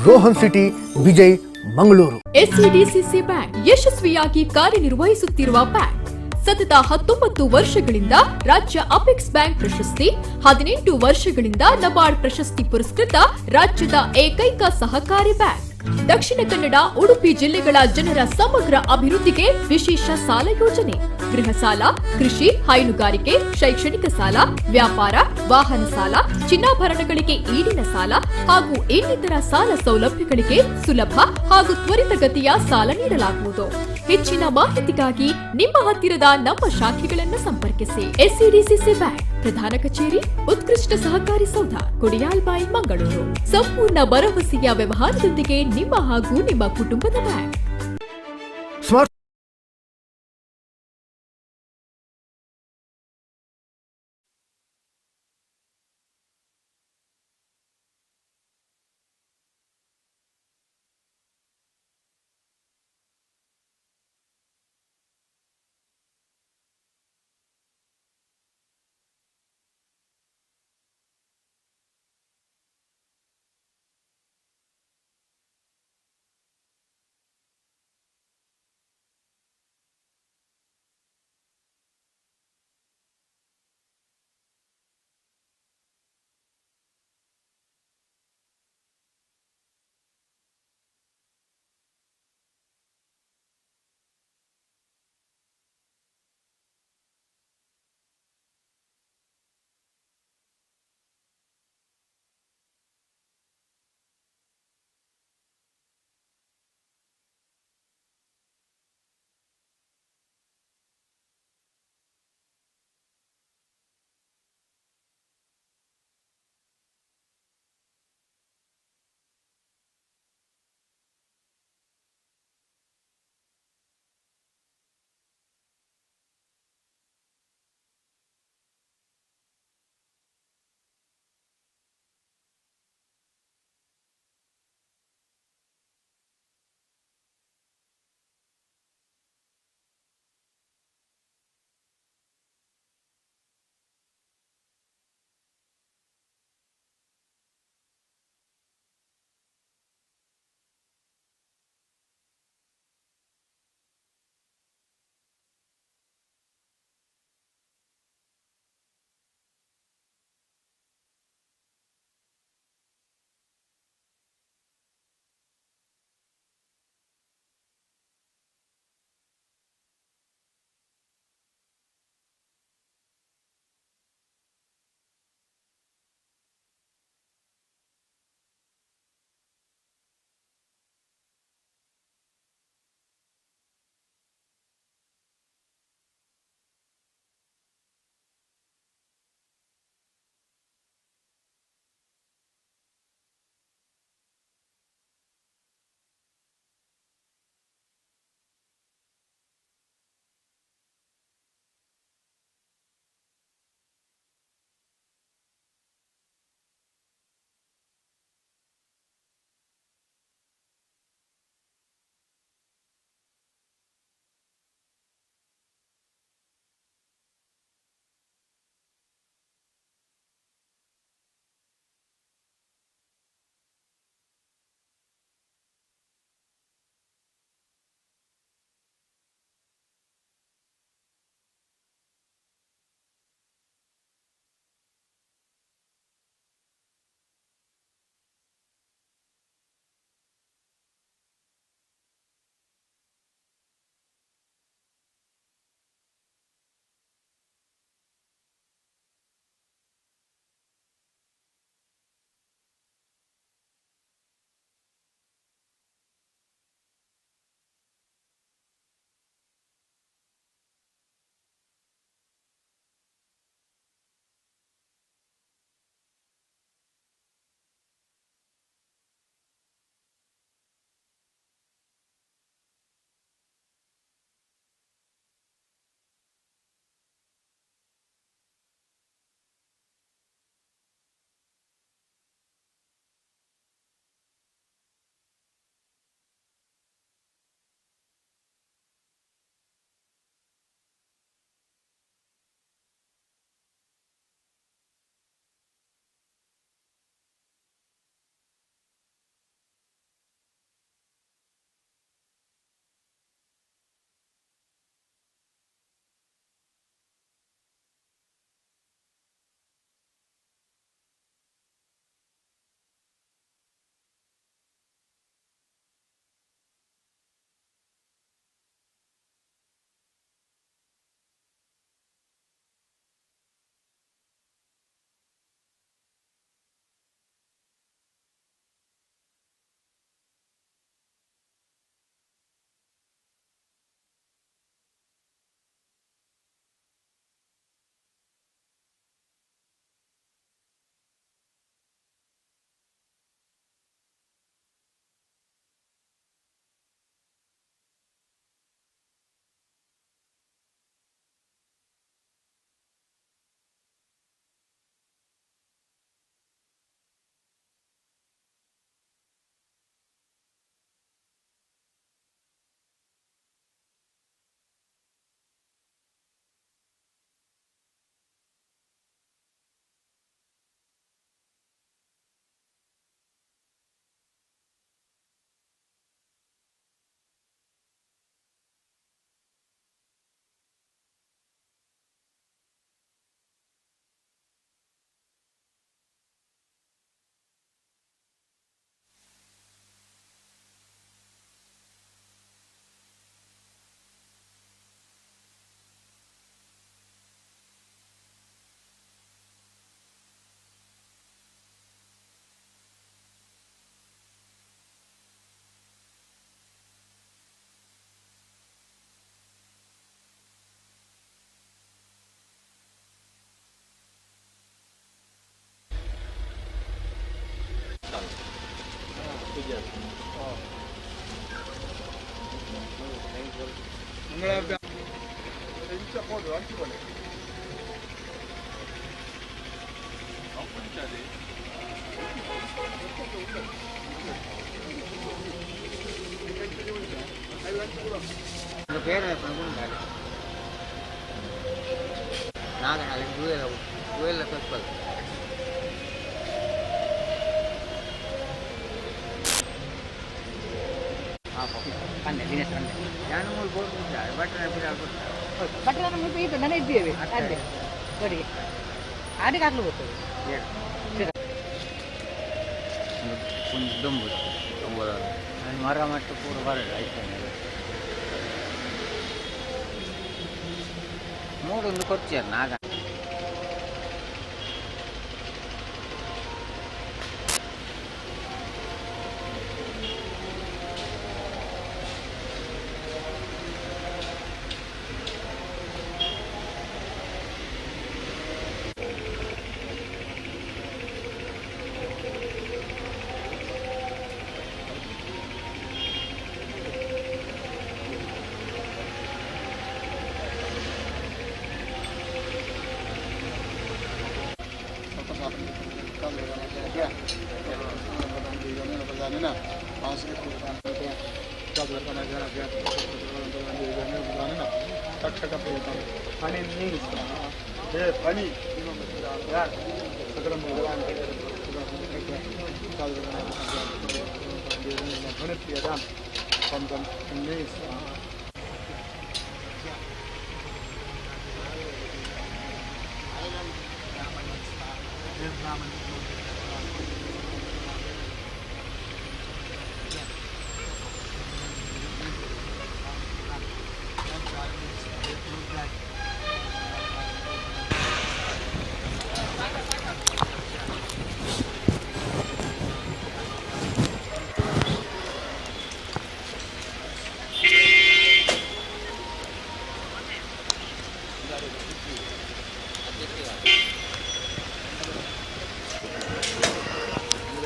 Rohan city, Vijay, Mangaluru. SCDCC bank ಯಶಸ್ವಿಯಾಗಿ ಕಾರ್ಯನಿರ್ವಹಿಸುತ್ತಿರುವ ಬ್ಯಾಂಕ್. ಸತತ 19 ವರ್ಷಗಳಿಂದ ರಾಜ್ಯ ಅಪೆಕ್ಸ್ ಬ್ಯಾಂಕ್ ಪ್ರಶಸ್ತಿ, 18 ವರ್ಷಗಳಿಂದ ನಬಾರ್ಡ್ ಪ್ರಶಸ್ತಿ ಪುರಸ್ಕೃತ ರಾಜ್ಯದ ಏಕೈಕ ಸಹಕಾರಿ ಬ್ಯಾಂಕ್. ದಕ್ಷಿಣ ಕನ್ನಡ, ಉಡುಪಿ ಜಿಲ್ಲೆಗಳ ಜನರ ಸಮಗ್ರ ಅಭಿವೃದ್ಧಿಗೆ ವಿಶೇಷ ಸಾಲ ಯೋಜನೆ. ಗೃಹ ಸಾಲ, ಕೃಷಿ, ಹೈನುಗಾರಿಕೆ, ಶೈಕ್ಷಣಿಕ ಸಾಲ, ವ್ಯಾಪಾರ, ವಾಹನ ಸಾಲ, ಚಿನ್ನಾಭರಣಗಳಿಗೆ ಈಡಿನ ಸಾಲ ಹಾಗೂ ಇನ್ನಿತರ ಸಾಲ ಸೌಲಭ್ಯಗಳಿಗೆ ಸುಲಭ ಹಾಗೂ ತ್ವರಿತಗತಿಯ ಸಾಲ ನೀಡಲಾಗುವುದು. ಹೆಚ್ಚಿನ ಮಾಹಿತಿಗಾಗಿ ನಿಮ್ಮ ಹತ್ತಿರದ ನಮ್ಮ ಶಾಖೆಗಳನ್ನು ಸಂಪರ್ಕಿಸಿ. ಎಸ್ಸಿಡಿಸಿಸಿ ಬ್ಯಾಂಕ್, ಪ್ರಧಾನ ಕಚೇರಿ, ಉತ್ಕೃಷ್ಟ ಸಹಕಾರಿ ಸೌಧ, ಕೊಡಿಯಾಲ್ಬೈಲ್, ಮಂಗಳೂರು. ಸಂಪೂರ್ಣ ಭರವಸೆಯ ವ್ಯವಹಾರದೊಂದಿಗೆ ನಿಮ್ಮ ಹಾಗೂ ನಿಮ್ಮ ಕುಟುಂಬದ bank. Smart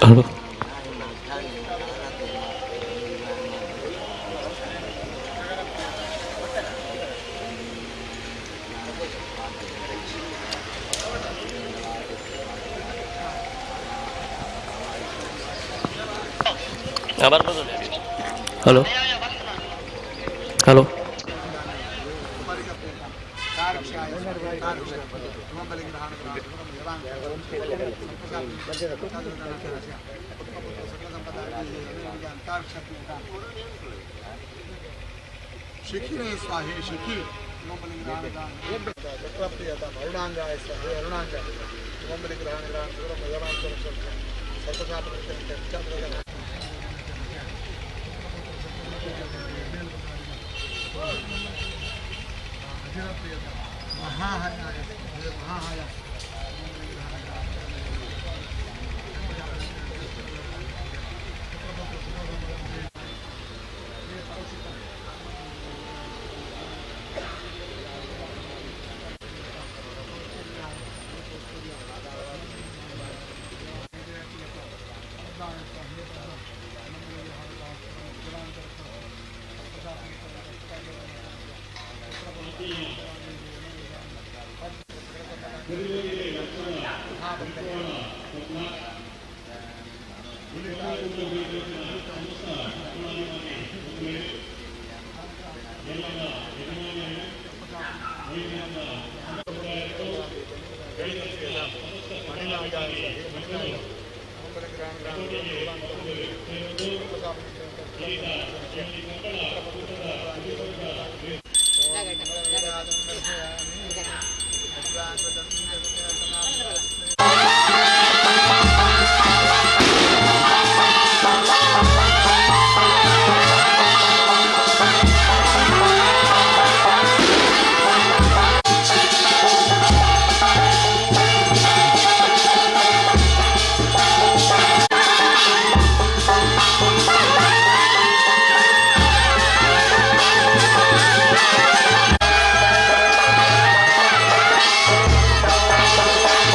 Hello. Hello. Hello.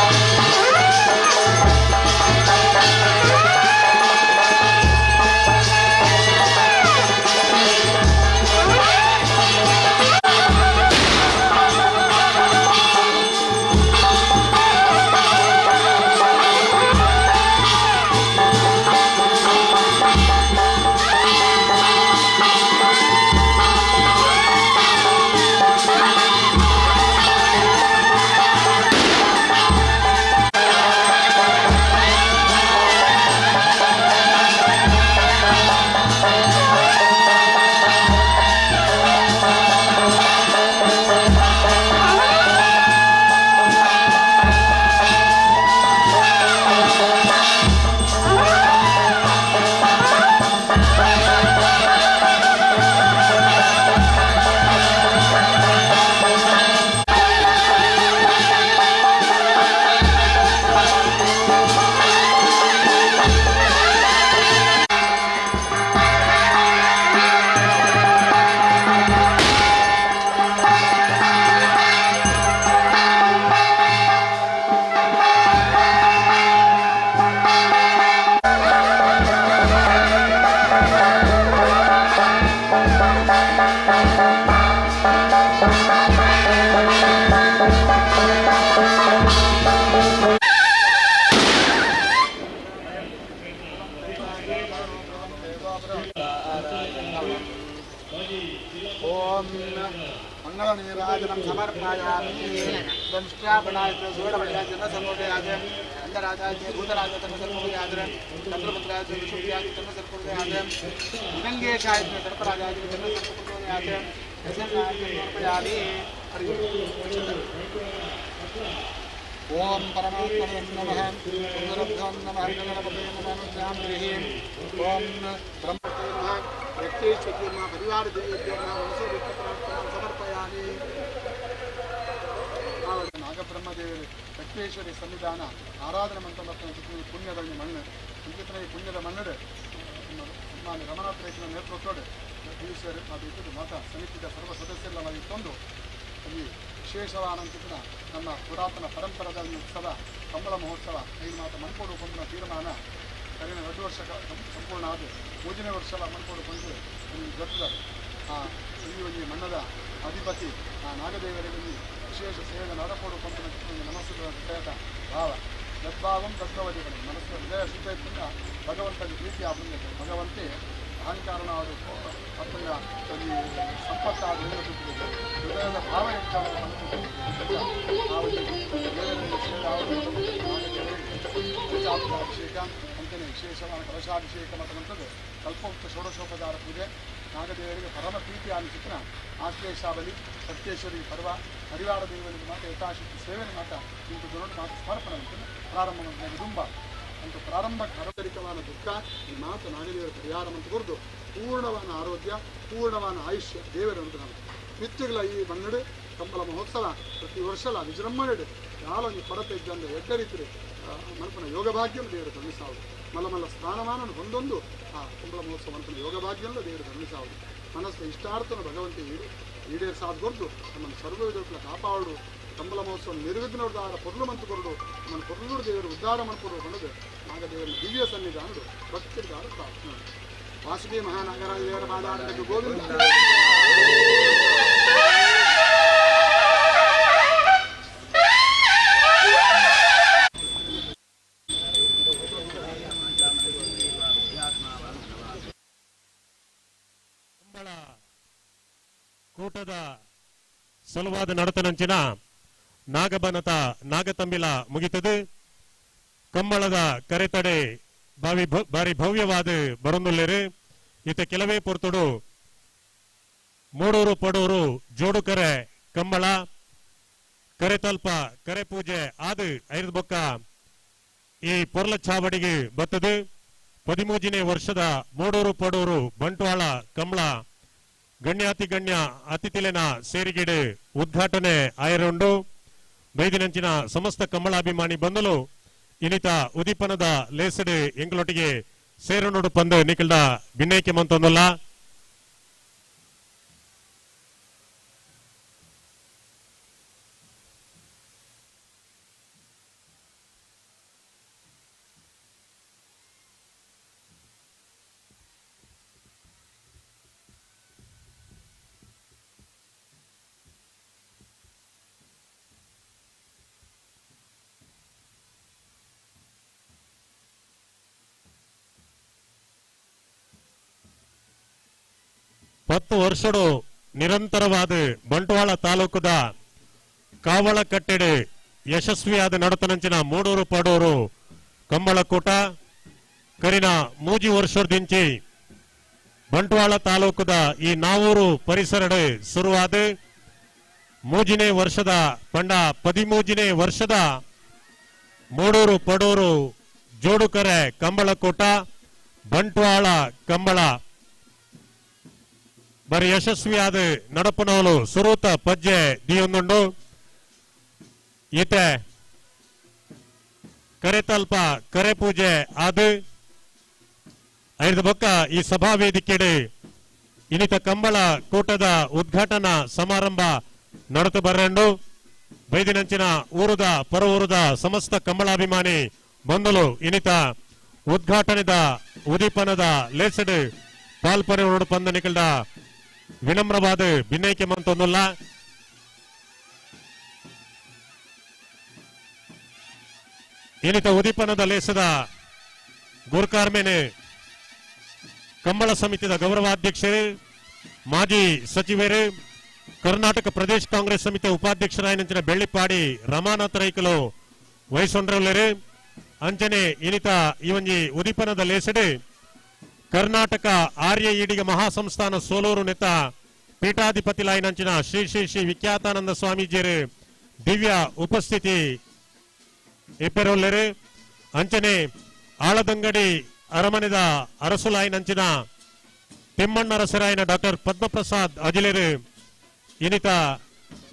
Thank you. ಮಂಗಳನೀರಾಜನಂ ಸಮರ್ಪಯಾಮಿ. ದಂಷ್ಟ್ರಾಪಣಾಯ ಸುವರ್ಣಪಟ್ಯಾಯ ಚಂದ್ರಸರ್ಪೋದಯಾಯ ಅಂಗರಾಜಾಯ ಭೂತರಾಜ ಚಂದ್ರಸರ್ಪೋದಯಾಯ ಚಂದ್ರಪುತ್ರಾಯ ವಿಷುಭ್ಯಾಯ ಚಂದ್ರಸರ್ಪೋದಯಾಯ ವಿಗಂಗೇಶಾಯ ಸರ್ಪರಾಜಾಯ ಚಂದ್ರಸರ್ಪೋದಯಾಯ ಸಮರ್ಪಯಾಮಿ. ಹರಿ ಓಂ ಪರಮಾತ್ಮನೇ ನಮಃ. ಸುಂದರಭ್ಯೋ ನಮಃ. ಗಣಪತಯೇ ನಮಃ. ಶ್ಯಾಮಗೃಹೀಂ ಓಂ ಬ್ರಹ್ಮತೇ ನಮಃ. ವ್ಯಕ್ತೇಶ್ವರಿ ನಮಃ. ಪರಿವಾರ ದೇವೇಭ್ಯೋ ನಮಃ. ವನಸೋ ಸಮರ್ಪಯಾಮಿ. ನಾಗಬ್ರಹ್ಮದೇವರು ವ್ಯಕ್ತೇಶ್ವರಿ ಸನ್ನಿಧಾನ ಆರಾಧನೆ ಮಂತ್ರ ಮತ್ತು ಪುಣ್ಯದ ಮಣ್ಣು ಅಂಕಿತನ ಪುಣ್ಯದ ಮಣ್ಣು ಸನ್ಮಾನ್ಯ ರಮಣಾತ್ರೇಶನ ನೇತೃತ್ವದ ಈಶ್ವರ ಅದು ಮಾತಾ ಸಮಿತಿಯ ಸರ್ವ ಸದಸ್ಯರೆಲ್ಲ ಇತ್ತೊಂದು ಅಲ್ಲಿ ವಿಶೇಷವಾದಂತಿದ್ದ ನಮ್ಮ ಪುರಾತನ ಪರಂಪರದ ಉತ್ಸವ ಕಂಬಳ ಮಹೋತ್ಸವ ಐದು ಮಾತ ಮನ್ಕೋಡು ಕೊಂದಿನ ತೀರ್ಮಾನ ಕರೆಯ 2 ವರ್ಷ ಸಂಪೂರ್ಣ ಆದ 3ನೇ ವರ್ಷ ಮನ್ಕೋಡು ಕೊಂಡು ಅಲ್ಲಿ ಗೊತ್ತಿದ್ದಾರೆ. ಆ ಇಲ್ಲಿ ಒಂದು ಮಣ್ಣದ ಅಧಿಪತಿ ಆ ನಾಗದೇವರಲ್ಲಿ ವಿಶೇಷ ಸೇವೆ ನಡಕೋಡು ಕೊಂದಿನ ಮನಸ್ಸು ಹೃದಯದ ಭಾವ ಯದ್ಭಾವಂ ತದ್ಭವತಿಗಳು ಮನಸ್ಸು ಹೃದಯ ಶುದ್ಧ ಇದ್ದಿಂದ ಭಗವಂತನ ಪ್ರೀತಿ ಆಪುಂಜತೆ ಭಗವಂತೆ ಅಹಂಕಾರನ ಅವರು ಅಪ್ಪನ ಸಂಪತ್ತಾದ ಹೃದಯದ ಭಾವ ಅಭಿಷೇಕ ಅಂತಲೇ ವಿಶೇಷವಾದ ಕಲಶಾಭಿಷೇಕ ಮತ್ತು ಕಲ್ಪೋಕ್ತ ಷೋಡಶೋಪಚಾರ ಪೂಜೆ ನಾಗದೇವರಿಗೆ ಪರಮ ಪ್ರೀತಿ ಅನಿಸಿದ ಆಶ್ಲೇಷಾಬಲಿ ಸತ್ಯೇಶ್ವರಿ ಪರ್ವ ಪರಿವಾರ ದೇವರಿಗೆ ಮಾತ್ರ ಯಥಾಶಕ್ತಿ ಸೇವೆಯನ್ನು ಮಾತ್ರ ಇಂಥ ದೊಡ್ಡ ಮಾತು ಸಮರ್ಪಣೆ ಪ್ರಾರಂಭ ಕುಟುಂಬ ಅಂತ ಪ್ರಾರಂಭ ಕರತರಿಕವಾದ ದುಃಖ ಈ ಮಾತು ನಾಗದೇವರ ಪರಿಹಾರ ಅಂತ ಕೊರದು ಪೂರ್ಣವಾದ ಆರೋಗ್ಯ ಪೂರ್ಣವಾದ ಆಯುಷ್ಯ ದೇವರ ಅಂತ ನಿತ್ಯಗಳ ಈ ಮನ್ನಡು ಕಂಬಳ ಮಹೋತ್ಸವ ಪ್ರತಿ ವರ್ಷಲ ವಿಜೃಂಭಣೆ ಯಾಲೊಂದು ಕೊರತೆ ಇದ್ದಂದ್ರೆ ಎಡ್ಡ ರೀತಿ ಮನಪನ ಯೋಗಭಾಗ್ಯಂ ದೇವರು ಕರುಣಿಸಾವುದು ಮಲ್ಲ ಮಲ್ಲ ಸ್ಥಾನಮಾನ ಒಂದೊಂದು ಆ ಕಂಬಳ ಮಹೋತ್ಸವ ಮನಪನ ಯೋಗಭಾಗ್ಯಂದ ದೇವರು ಕರುಣಿಸಾವುದು ಮನಸ್ಸು ಇಷ್ಟಾರ್ಥನ ಭಗವಂತ ಈಡೇರಿಸಾದ ಕೊರದು ನಮ್ಮನ್ನು ಸರ್ವ ವಿಧಗಳ ಕಾಪಾಡು ಕಂಬಳ ಮಹೋತ್ಸವ ನಿರ್ವಿಘ್ನೋದ್ದಾರ ಪೊರ್ಲು ಮಂತು ಕೊರಡು ನಮ್ಮನ್ನು ಪೊರ್ಲೂರು ದೇವರು ಉದ್ಧಾರ ಮಾಡಿಕೊಡು ಅನ್ನೋದು ನಾಗದೇವರ ದಿವ್ಯ ಸನ್ನಿಧಾನದು ಭಕ್ತರಿಗಾರ ಪ್ರಾರ್ಥನೆ. ವಾಸುಕಿ ಮಹಾನಾಗರಾಜ ದೇವರ ಪಾದಾರವಿಂದಕ್ಕೂ ಗೋವಿಂದ. ಕಂಬಳ ಕೂಟದ ಸಲುವಾದ ನಡತನಂಚಿನ ನಾಗಬನತ ನಾಗತಂಬಿಲ ಮುಗಿತದೆ. ಕಂಬಳದ ಕರೆತಡೆ ಬಾರಿ ಭವ್ಯವಾದ ಬರೊಂದುಲ್ಲೇರು. ಇತ ಕೆಲವೇ ಪೊರ್ತುಡು ಮೂಡೂರು ಪಡೂರು ಜೋಡುಕರೆ ಕಂಬಳ ಕರೆತಲ್ಪ ಕರೆ ಪೂಜೆ ಆದು ಐದು ಬೊಕ್ಕ ಈ ಪೊರ್ಲ ಚಾವಡಿಗೆ ಬರ್ತದೆ. 13ನೇ ವರ್ಷದ ಮೂಡೂರು ಪಡೂರು ಬಂಟ್ವಾಳ ಕಂಬಳ ಗಣ್ಯಾತಿ ಗಣ್ಯ ಅತಿಥಿಲೆನ ಸೇರಿಗಿಡು ಉದ್ಘಾಟನೆ ಆಯರುಂಡು. ಬೈದಿನಂಚಿನ ಸಮಸ್ತ ಕಂಬಳಾಭಿಮಾನಿ ಬಂದಲು ಇನಿತ ಉದೀಪನದ ಲೇಸಡು ಎಂಗಳೊಟ್ಟಿಗೆ ಸೇರನೋಡು ಪಂದು ನಿಖಿಲ್ದ ಬಿನ್ನೈಕೆ ಮಂತೊಂದಲ್ಲ. ಪತ್ತು ವರ್ಷಡು ನಿರಂತರವಾದ ಬಂಟ್ವಾಳ ತಾಲೂಕುದ ಕಾವಳ ಕಟ್ಟೆಡೆ ಯಶಸ್ವಿಯಾದ ನಡತನಂಚಿನ ಮೂಡೂರು ಪಡೂರು ಕಂಬಳಕೂಟ ಕರಿನ ಮೂಜಿ ವರ್ಷದಿಂಚಿ ಬಂಟ್ವಾಳ ತಾಲೂಕುದ ಈ ನಾವೂರು ಪರಿಸರಡೆ ಶುರುವಾದ ಮೂಜಿನೇ ವರ್ಷದ ಪಂಡ 13ನೇ ವರ್ಷದ ಮೂಡೂರು ಪಡೂರು ಜೋಡುಕರೆ ಕಂಬಳಕೂಟ ಬಂಟ್ವಾಳ ಕಂಬಳ ಬರಿ ಯಶಸ್ವಿಯಾದ ನಡಪನವಲು ಸುರೂತ ಪಜ್ಜೆ ದಿಯೊಂದುಂಡು. ಈತೆ ಕರೆತಲ್ಪ ಕರೆ ಪೂಜೆ ಆದು ಐದು ಬೊಕ್ಕ ಈ ಸಭಾ ವೇದಿಕೆಡೆ ಇನಿತ ಕಂಬಳ ಕೂಟದ ಉದ್ಘಾಟನಾ ಸಮಾರಂಭ ನಡೆದು ಬರಂಡು. ಬೈದಿನಂಚಿನ ಊರುದ ಪರ ಊರುದ ಸಮಸ್ತ ಕಂಬಳಾಭಿಮಾನಿ ಬಂದಲು ಇನಿತ ಉದ್ಘಾಟನೆದ ಉದೀಪನದ ಲೇಸಡು ಪಾಲ್ಪರೆ ಪಂದ ನಿಖಿಲ್ದ ವಿನಮ್ರವಾದ ಭಿನ್ನೈಕೆ ಮಂತೊಂದುಲ್ಲ. ಏನಿತ ಉದೀಪನದ ಲೇಸದ ಗುರ್ಕಾರ್ಮೇನೆ ಕಂಬಳ ಸಮಿತಿದ ಗೌರವಾಧ್ಯಕ್ಷರು ಮಾಜಿ ಸಚಿವರು ಕರ್ನಾಟಕ ಪ್ರದೇಶ ಕಾಂಗ್ರೆಸ್ ಸಮಿತಿ ಉಪಾಧ್ಯಕ್ಷರಾಯನಂಚಿನ ಬೆಳ್ಳಿಪಾಡಿ ರಮಾನಾಥ ರೈಕಲು ವಯಸ್ಸೊಂಡ್ರಲ್ಲೇರು. ಅಂಚನೆ ಇನಿತ ಈ ಒಂಜಿ ಉದಿಪನದ ಲೇಸಡು ಕರ್ನಾಟಕ ಆರ್ಯ ಈಡಿಗ ಮಹಾಸಂಸ್ಥಾನ ಸೋಲೂರು ನೆತ್ತ ಪೀಠಾಧಿಪತಿ ಲಾಯಿನಂಚಿನ ಶ್ರೀ ಶ್ರೀ ಶ್ರೀ ವಿಖ್ಯಾತಾನಂದ ಸ್ವಾಮೀಜಿಯರು ದಿವ್ಯ ಉಪಸ್ಥಿತಿ ಇಪ್ಪೆರೊಲ್ಲೆರು. ಅಂಚನೆ ಆಳದಂಗಡಿ ಅರಮನೆದ ಅರಸುಲಾಯಿನಂಚಿನ ತಿಮ್ಮಣ್ಣರಸರಾಯನ ಡಾಕ್ಟರ್ ಪದ್ಮಪ್ರಸಾದ್ ಅಜಿಲೆರು ಇನಿತ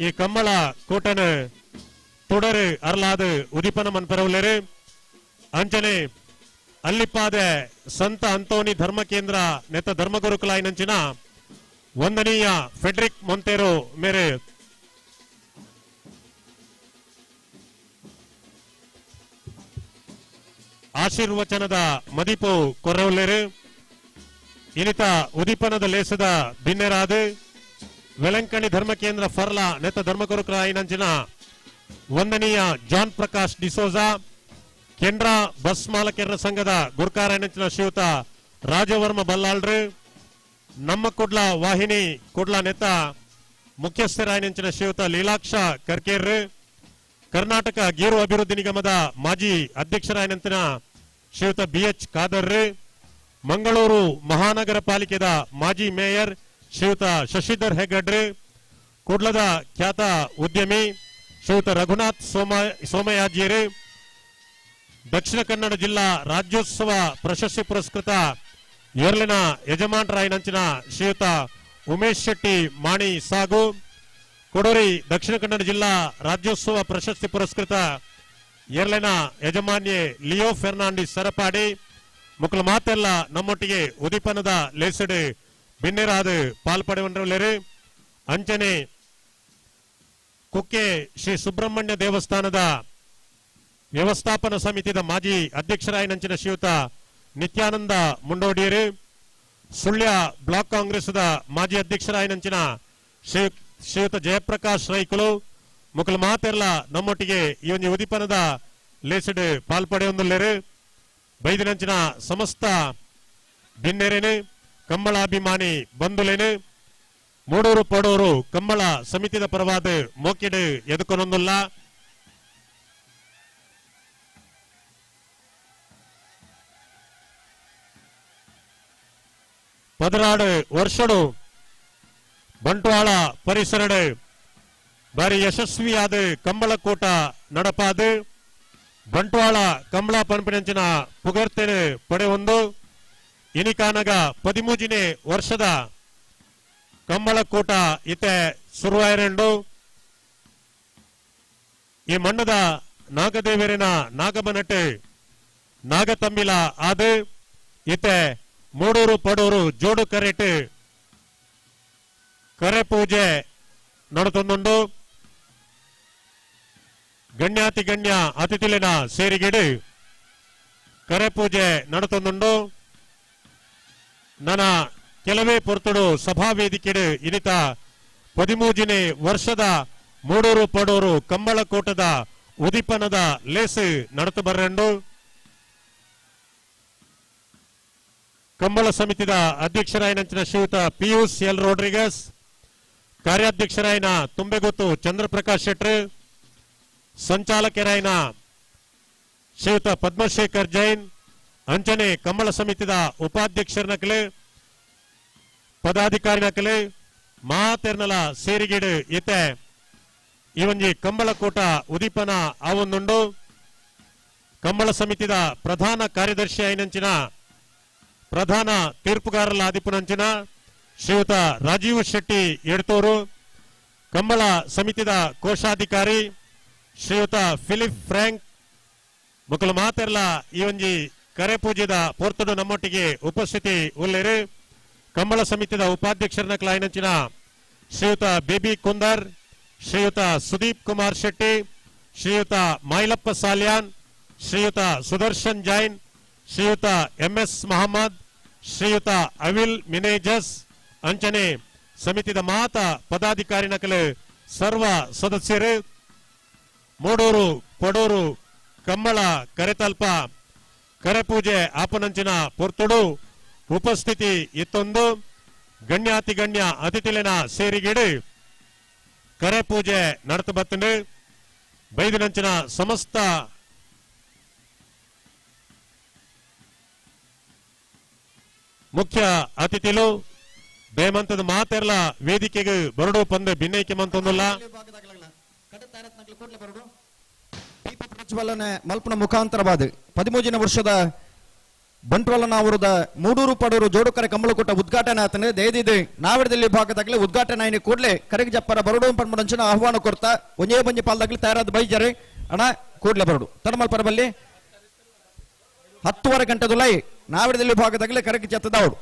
ಈ ಕಮ್ಮಳ ಕೂಟನ ತುಡರು ಅರ್ಲಾದು ಉದಿಪನ ಮನ್ಪೆರವುಲೆರು. ಅಂಚನೆ ಅಲ್ಲಿಪ್ಪಾದೆ ಸಂತ ಅಂತೋನಿ ಧರ್ಮ ಕೇಂದ್ರ ನೆತ್ತ ಧರ್ಮಗುರುಕುಲಾಯಿನಂಚಿನ ವಂದನೀಯ ಫೆಡ್ರಿಕ್ ಮೊಂತೇರೋ ಮೇರೆ ಆಶೀರ್ವಚನದ ಮದಿಪು ಕೊರವುಲೆರು. ಇನಿತ ಉದಿಪನದ ಲೇಸದ ಬಿನ್ನೆರಾದ ವೆಲಂಕಣಿ ಧರ್ಮ ಕೇಂದ್ರ ಫರ್ಲಾ ನೆತ್ತ ಧರ್ಮಗುರುಕುಲಾಯಿನಂಚಿನ ವಂದನೀಯ ಜಾನ್ ಪ್ರಕಾಶ್ ಡಿಸೋಜಾ, ಕೆನರಾ ಬಸ್ ಮಾಲಕರ ಸಂಘದ ಗುರ್ಕಾರನಂಚಿನ ಶ್ರೀಯುತ ರಾಜವರ್ಮ ಬಲ್ಲಾಳ್ರು, ನಮ್ಮ ಕುಡ್ಲ ವಾಹಿನಿ ಕುಡ್ಲ ನೆತ್ತ ಮುಖ್ಯಸ್ಥರಾಯನಂಚಿನ ಶ್ರೀಯುತ ಲೀಲಾಕ್ಷ ಕರ್ಕೇರ್, ಕರ್ನಾಟಕ ಗೇರು ಅಭಿವೃದ್ಧಿ ನಿಗಮದ ಮಾಜಿ ಅಧ್ಯಕ್ಷರಾಯನಂತಿನ ಶ್ರೀಯುತ ಬಿ ಎಚ್ ಖಾದರ್, ಮಂಗಳೂರು ಮಹಾನಗರ ಪಾಲಿಕೆದ ಮಾಜಿ ಮೇಯರ್ ಶ್ರೀಯುತ ಶಶಿಧರ್ ಹೆಗ್ಗಡ್ರೆ, ಕುಡ್ಲದ ಖ್ಯಾತ ಉದ್ಯಮಿ ಶ್ರೀಯುತ ರಘುನಾಥ್ ಸೋಮಯಾಜಿಯರು, ದಕ್ಷಿಣ ಕನ್ನಡ ಜಿಲ್ಲಾ ರಾಜ್ಯೋತ್ಸವ ಪ್ರಶಸ್ತಿ ಪುರಸ್ಕೃತ ಎರ್ಲಿನ ಯಜಮಾನರಾಯನಂಚಿನ ಶ್ರೀಯುತ ಉಮೇಶ್ ಶೆಟ್ಟಿ ಮಾಣಿ ಸಾಗು, ಕೊಡೋರಿ ದಕ್ಷಿಣ ಕನ್ನಡ ಜಿಲ್ಲಾ ರಾಜ್ಯೋತ್ಸವ ಪ್ರಶಸ್ತಿ ಪುರಸ್ಕೃತ ಎರ್ಲಿನ ಯಜಮಾನ್ಯೆ ಲಿಯೋ ಫೆರ್ನಾಂಡಿಸ್ ಸರಪಾಡಿ ಮುಕ್ಕಳ ಮಾತೆಲ್ಲ ನಮ್ಮೊಟ್ಟಿಗೆ ಉದಿಪನದ ಲೇಸಡು ಬಿನ್ನೆರಾದ ಪಾಲ್ಪಡೆವಂಡ್ರಲ್ಲೇರು. ಅಂಚನೆ ಕುಕ್ಕೆ ಶ್ರೀ ಸುಬ್ರಹ್ಮಣ್ಯ ದೇವಸ್ಥಾನದ ವ್ಯವಸ್ಥಾಪನಾ ಸಮಿತಿಯ ಮಾಜಿ ಅಧ್ಯಕ್ಷರಾಯನಂಚಿನ ಶ್ರೀಯುತ ನಿತ್ಯಾನಂದ ಮುಂಡೋಡಿಯರು, ಸುಳ್ಯ ಬ್ಲಾಕ್ ಕಾಂಗ್ರೆಸ್ದ ಮಾಜಿ ಅಧ್ಯಕ್ಷರಾಯನಂಚಿನ ಶ್ರೀಯುತ ಜಯಪ್ರಕಾಶ್ ರೈಕುಲು ಮುಕುಲ ಮಾತೆಲ್ಲ ನಮ್ಮೊಟ್ಟಿಗೆ ಈ ಒಂದು ಉದಿಪನದ ಲೇಸಡ್ ಪಾಲ್ಪಡೆಯೊಂದುಲ್ಲೇರು. ಬೈದಿನಂಚಿನ ಸಮಸ್ತ ಬಿನ್ನೆರೇನು ಕಂಬಳಾಭಿಮಾನಿ ಬಂಧುಲೇನು ಮೂಡೂರು ಪಡೂರು ಕಂಬಳ ಸಮಿತಿದ ಪರವಾದ ಮೋಕೆಡು ಎದುಕೊನೊಂದುಲ್ಲ. ಪದರಾಡು ವರ್ಷಡು ಬಂಟ್ವಾಳ ಪರಿಸರಡು ಬಾರಿ ಯಶಸ್ವಿಯಾದ ಕಂಬಳಕೂಟ ನಡಪಾದು ಬಂಟ್ವಾಳ ಕಂಬಳ ಪನ್ಪಿನಂಚಿನ ಪುಗರ್ತೇನೆ ಪಡೆಯೊಂದು ಇನಿಕಾನಗ 13ನೇ ವರ್ಷದ ಕಂಬಳಕೂಟ ಇತೆ ಸುರುವಾಯರೆಂಡು. ಈ ಮಣ್ಣದ ನಾಗದೇವರಿನ ನಾಗಮನಟೆ ನಾಗತಂಬಿಲ ಆದು ಇತೆ ಮೂಡೂರು ಪಡೂರು ಜೋಡು ಕರೆಟ್ ಕರೆ ಪೂಜೆ ನಡತೊಂದುಂಡು. ಗಣ್ಯಾತಿ ಗಣ್ಯ ಅತಿಥಿಲಿನ ಸೇರಿಗೆಡು ಕರೆ ಪೂಜೆ ನಡತೊಂದುಂಡು. ನನ್ನ ಕೆಲವೇ ಪೊರ್ತುಡು ಸಭಾ ವೇದಿಕೆಡು ಇನಿತ 13ನೇ ವರ್ಷದ ಮೂಡೂರು ಪಡೂರು ಕಂಬಳಕೋಟದ ಉದಿಪನದ ಲೇಸು ನಡತು ಬರ್ರೆಂಡು. ಕಂಬಳ ಸಮಿತಿದ ಅಧ್ಯಕ್ಷರಾಯನಂಚಿನ ಶ್ರೀಯುತ ಪಿಯೂಷ್ ಎಲ್ ರೋಡ್ರಿಗಸ್, ಕಾರ್ಯಾಧ್ಯಕ್ಷರಾಯನ ತುಂಬೆಗುತ್ತು ಚಂದ್ರಪ್ರಕಾಶ್ ಶೆಟ್ರು, ಸಂಚಾಲಕರಾಯನ ಶ್ರೀಯುತ ಪದ್ಮಶೇಖರ್ ಜೈನ್, ಅಂಚನೆ ಕಂಬಳ ಸಮಿತಿದ ಉಪಾಧ್ಯಕ್ಷರನಕಲೆ ಪದಾಧಿಕಾರಿನಕಲೆ ಮಾತೆರ್ನಲ ಸೇರಿಗೇಡು ಇತ್ತೆ ಈ ಒಂಜಿ ಕಂಬಳಕೋಟ ಉದೀಪನ ಆವೊಂದುಂಡು. ಕಂಬಳ ಸಮಿತಿದ ಪ್ರಧಾನ ಕಾರ್ಯದರ್ಶಿ ಐನಂಚಿನ ಪ್ರಧಾನ ತೀರ್ಪುಗಾರರ ಆದಿಪುನಂಚಿನ ಶ್ರೀಯುತ ರಾಜೀವ್ ಶೆಟ್ಟಿ ಎಡ್ತೂರು, ಕಂಬಳ ಸಮಿತಿದ ಕೋಶಾಧಿಕಾರಿ ಶ್ರೀಯುತ ಫಿಲಿಪ್ ಫ್ರಾಂಕ್ ಮುಕುಲು ಮಾತೆರ್ಲ ಈ ಒಂಜಿ ಕರೆ ಪೂಜೆದ ಪೋರ್ತುಡು ನಮ್ಮೊಟ್ಟಿಗೆ ಉಪಸ್ಥಿತಿ ಉಲ್ಲೇರು. ಕಂಬಳ ಸಮಿತಿದ ಉಪಾಧ್ಯಕ್ಷರನ ಕ್ಲಾಯಿನಂಚಿನ ಶ್ರೀಯುತ ಬೇಬಿ ಕುಂದರ್, ಶ್ರೀಯುತ ಸುದೀಪ್ ಕುಮಾರ್ ಶೆಟ್ಟಿ, ಶ್ರೀಯುತ ಮೈಲಪ್ಪ ಸಾಲ್ಯಾನ್, ಶ್ರೀಯುತ ಸುದರ್ಶನ್ ಜೈನ್, ಶ್ರೀಯುತ ಎಂ ಎಸ್ ಮಹಮ್ಮದ್, ಶ್ರೀಯುತ ಅವಿಲ್ ಮಿನೇಜಸ್ ಅಂಚನೆ ಸಮಿತಿದ ಮಾತ ಪದಾಧಿಕಾರಿ ನಕಲು ಸರ್ವ ಸದಸ್ಯರು ಮೂಡೂರು ಕೊಡೂರು ಕಂಬಳ ಕರೆತಲ್ಪ ಕರೆಪೂಜೆ ಆಪನಂಚಿನ ಪೊರ್ತುಡು ಉಪಸ್ಥಿತಿ ಇತ್ತೊಂದು ಗಣ್ಯಾತಿ ಗಣ್ಯ ಅತಿಥಿಲಿನ ಸೇರಿಗಿಡು ಕರೆ ಪೂಜೆ ನಡತು ಬತ್ತುಂಡು. ಬೈದಿನಂಚಿನ ಸಮಸ್ತ ಮುಖ್ಯ ಅತಿಥಿಲು ಬೇಮಂತದ ಮಾತೆರ್ಲ ವೇದಿಕೆಗೆ ಬರಡು ಪಂದು ಭಿನ್ನೈಕೆ ಮಂತೊಂದುಲ್ಲ. ಪ್ರಜ್ವಲನೆ ಮಲ್ಪನ ಮುಖಾಂತರವಾದ 13 ವರ್ಷದ ಬಂಟ್ವಾಳನವರದ ಮೂಡೂರು ಪಡೂರು ಜೋಡುಕರೆ ಕಂಬಳಕೂಟ ಉದ್ಘಾಟನೆ ಆತನೆ ದಯದಿದೆ ನಾವಿಡದಲ್ಲಿ ಭಾಗದಾಗಲೇ ಉದ್ಘಾಟನೆ ಆಯ್ನ ಕೂಡಲೇ ಕರೆಗೆ ಜಪ್ಪರ ಬರಡು ಪನ್ಮುಡಂಚಿನ ಆಹ್ವಾನ ಕೊರ್ತಾ ಒಂಜೇ ಬಂಜಿ ಪಾಲ್ದಾಗಲಿ ತಯಾರಾದ ಬೈಜರೆ ಅಣ ಕೂಡಲೇ ಬರಡು ತಡಮಲ್ಪರ ಬಲ್ಲಿ 10:15 ಗಂಟೆದುಲೈ ನಾವಿಡದಲ್ಲಿ ಭಾಗದಾಗಲೇ ಕರೆಗೆ ಜತ್ತದವಡು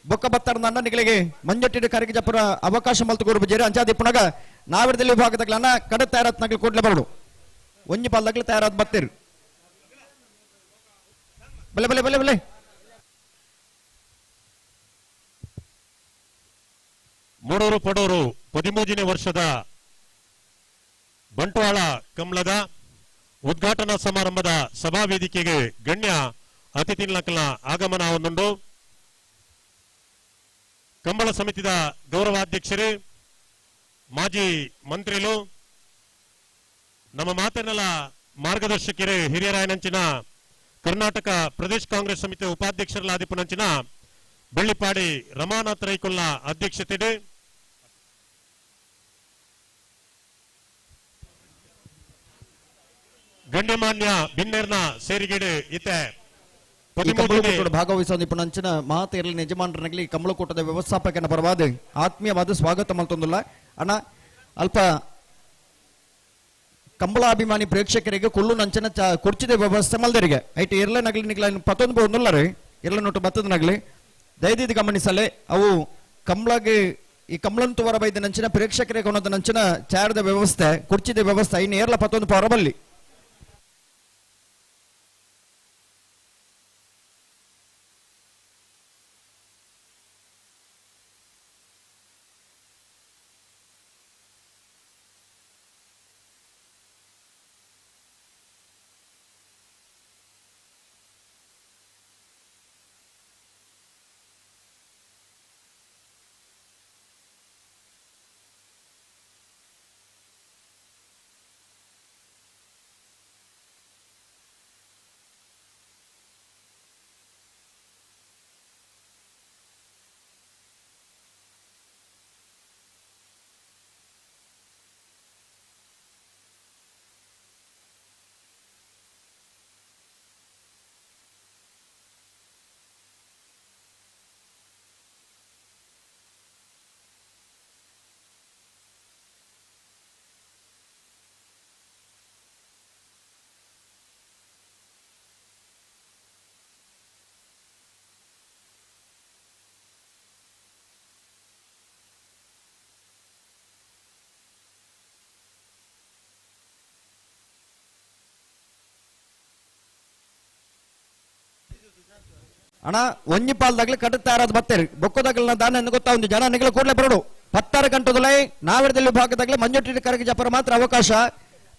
ಬೊಕ್ಕ ಬತ್ತಾರ ನಂಡನಿಗಳಿಗೆ ಮಂಜಟ್ಟಿನ ಕರೆಗೆ ಜಪ್ಪರ ಅವಕಾಶ ಮಲ್ತು ಕೊರು ಬಜೇರಿ ಅಂಚಾದಿ ಪುನಗ ನಾವಿಡದಲ್ಲಿ ಭಾಗದಾಗಲನ್ನ ಕಡೆ ತಯಾರಾದ ನಗಲಿ ಕೂಡಲೇ ಬರಡು ಒಂಜಿ ಪಾಲ್ದಾಗಲಿ ತಯಾರಾದ ಬತ್ತೀರು ಬಲೆ ಬಲೆ ಬಲೆ ಬಲೆ. ಮೂಡೂರು ಪಡೂರು 13ನೇ ವರ್ಷದ ಬಂಟ್ವಾಳ ಕಂಬಳದ ಉದ್ಘಾಟನಾ ಸಮಾರಂಭದ ಸಭಾ ವೇದಿಕೆಗೆ ಗಣ್ಯ ಅತಿಥಿಗಳ ಆಗಮನ ಒಂದುಂಡು. ಕಂಬಳ ಸಮಿತಿದ ಗೌರವಾಧ್ಯಕ್ಷರೇ, ಮಾಜಿ ಮಂತ್ರಿಲು, ನಮ್ಮ ಮಾತನ್ನೆಲ್ಲ ಮಾರ್ಗದರ್ಶಕರೇ, ಹಿರಿಯರಾಯನಂಚಿನ ಕರ್ನಾಟಕ ಪ್ರದೇಶ ಕಾಂಗ್ರೆಸ್ ಸಮಿತಿಯ ಉಪಾಧ್ಯಕ್ಷರಲಾದಿಪುನಂಚಿನ ಬೆಳ್ಳಿಪಾಡಿ ರಮಾನಾಥ್ ರೈಕುಲ್ನ ಅಧ್ಯಕ್ಷತೆ ಗಣ್ಯಮಾನ್ಯ ಬಿನ್ನೇರ್ನ ಸೇರಿಗೇಡು ಇತ್ತೆ ಭಾಗವಹಿಸುವ ನಿಪುಣಂಚಿನ ಮಾತೆಯಲ್ಲಿ ಯಜಮಾನರನಲ್ಲಿ ಕಮಲಕೂಟದ ವ್ಯವಸ್ಥಾಪಕನ ಪರವಾದ ಆತ್ಮೀಯವಾದ ಸ್ವಾಗತ ಮಲ್ತೊಂದುಲ್ಲ. ಅಣ್ಣ ಅಲ್ಪ ಕಂಬಳಾಭಿಮಾನಿ ಪ್ರೇಕ್ಷಕರಿಗೆ ಕುಳ್ಳು ನಂಚನ ಕುರ್ಚಿದ ವ್ಯವಸ್ಥೆ ಮಲ್ದರಿಗೆ ಐಟ್ ಇರ್ಲೆ ನಗಲಿ ನಿಗ್ಲ ಪತ್ತೊಂದು ಒಂದುಲ್ಲರಿ ಇರ್ಲೆ ನೋಟು ಬತ್ತದ ನಗಲಿ ದಯದಿದ್ದು ಗಮನಿಸಲೆ ಅವು ಕಂಬಳಗೆ ಈ ಕಂಬಳನ್ ತುವರ ಬೈದ ನಂಚಿನ ಪ್ರೇಕ್ಷಕರಿಗೆ ಕೊನದ ನಂಚಿನ ಚಾರದ ವ್ಯವಸ್ಥೆ ಕುರ್ಚಿದ ವ್ಯವಸ್ಥೆ ಇನ್ನು ಏರ್ಲ ಪತ್ತೊಂದು ಪೊರಬಲ್ಲಿ. ಅಣ್ಣ ಒಂಜಿ ಪಾಲ್ದಾಗ್ಲಿ ಕಟ್ಟುತ್ತಾರದ ಬತ್ತೇರಿ ಬೊಕ್ಕದಾಗಲ ದಾನ ಗೊತ್ತಾ ಒಂದು ಜನ ನಿಗಲ ಕೂಡಲೇ ಬರಡು 10 ಗಂಟೆದುಲೈ ನಾವಿಡದಲ್ಲಿ ಭಾಗದಾಗ್ಲಿ ಮಂಜುಟ್ಟಿ ಕರಗಿ ಜಪ್ಪರ ಮಾತ್ರ ಅವಕಾಶ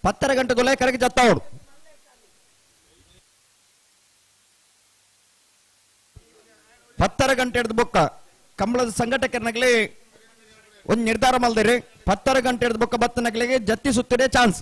10 ಗಂಟೆದುಲೈ ಕರಗಿ ಜತ್ತಾವಡು. 10 ಗಂಟೆ ಹಿಡಿದು ಬೊಕ್ಕ ಕಂಬಳದ ಸಂಘಟಕರನಗ್ಲಿ ಒಂದು ನಿರ್ಧಾರ ಮಲ್ದಿರಿ 10 ಗಂಟೆ ಹಿಡಿದು ಬೊಕ್ಕ ಬತ್ತನಗ್ಲಿಗೆ ಜತ್ತಿ ಸುತ್ತಿದೆ ಚಾನ್ಸ್.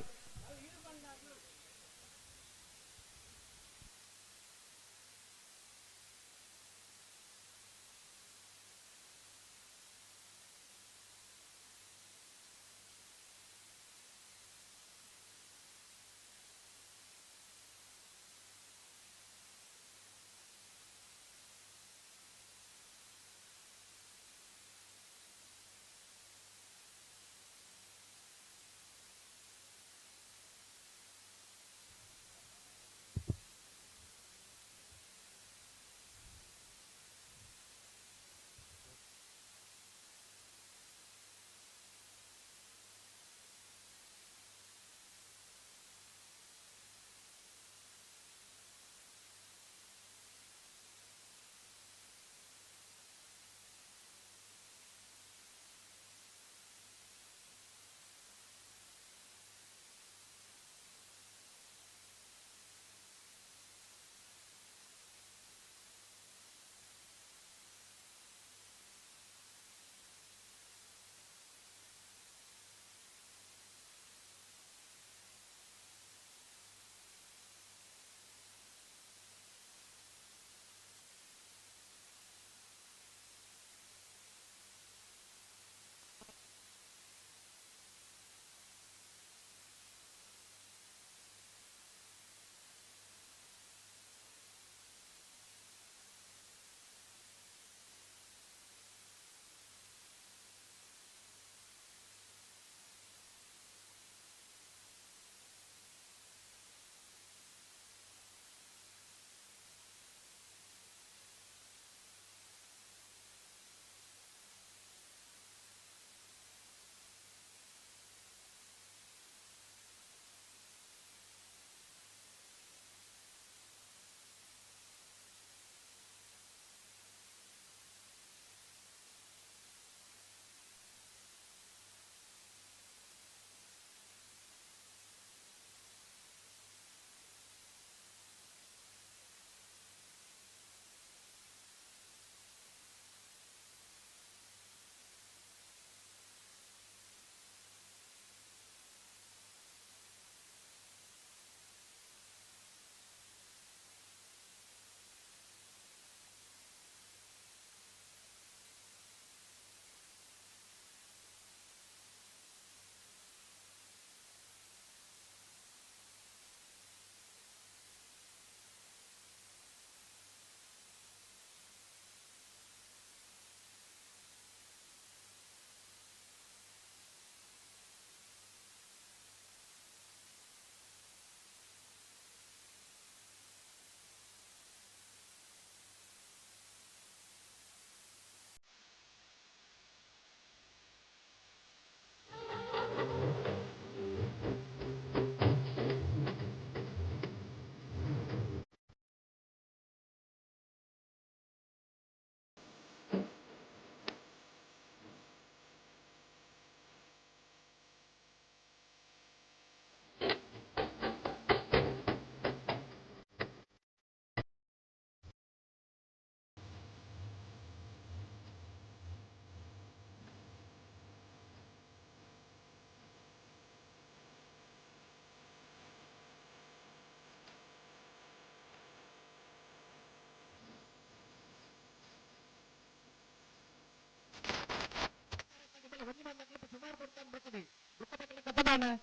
ಬಲಣ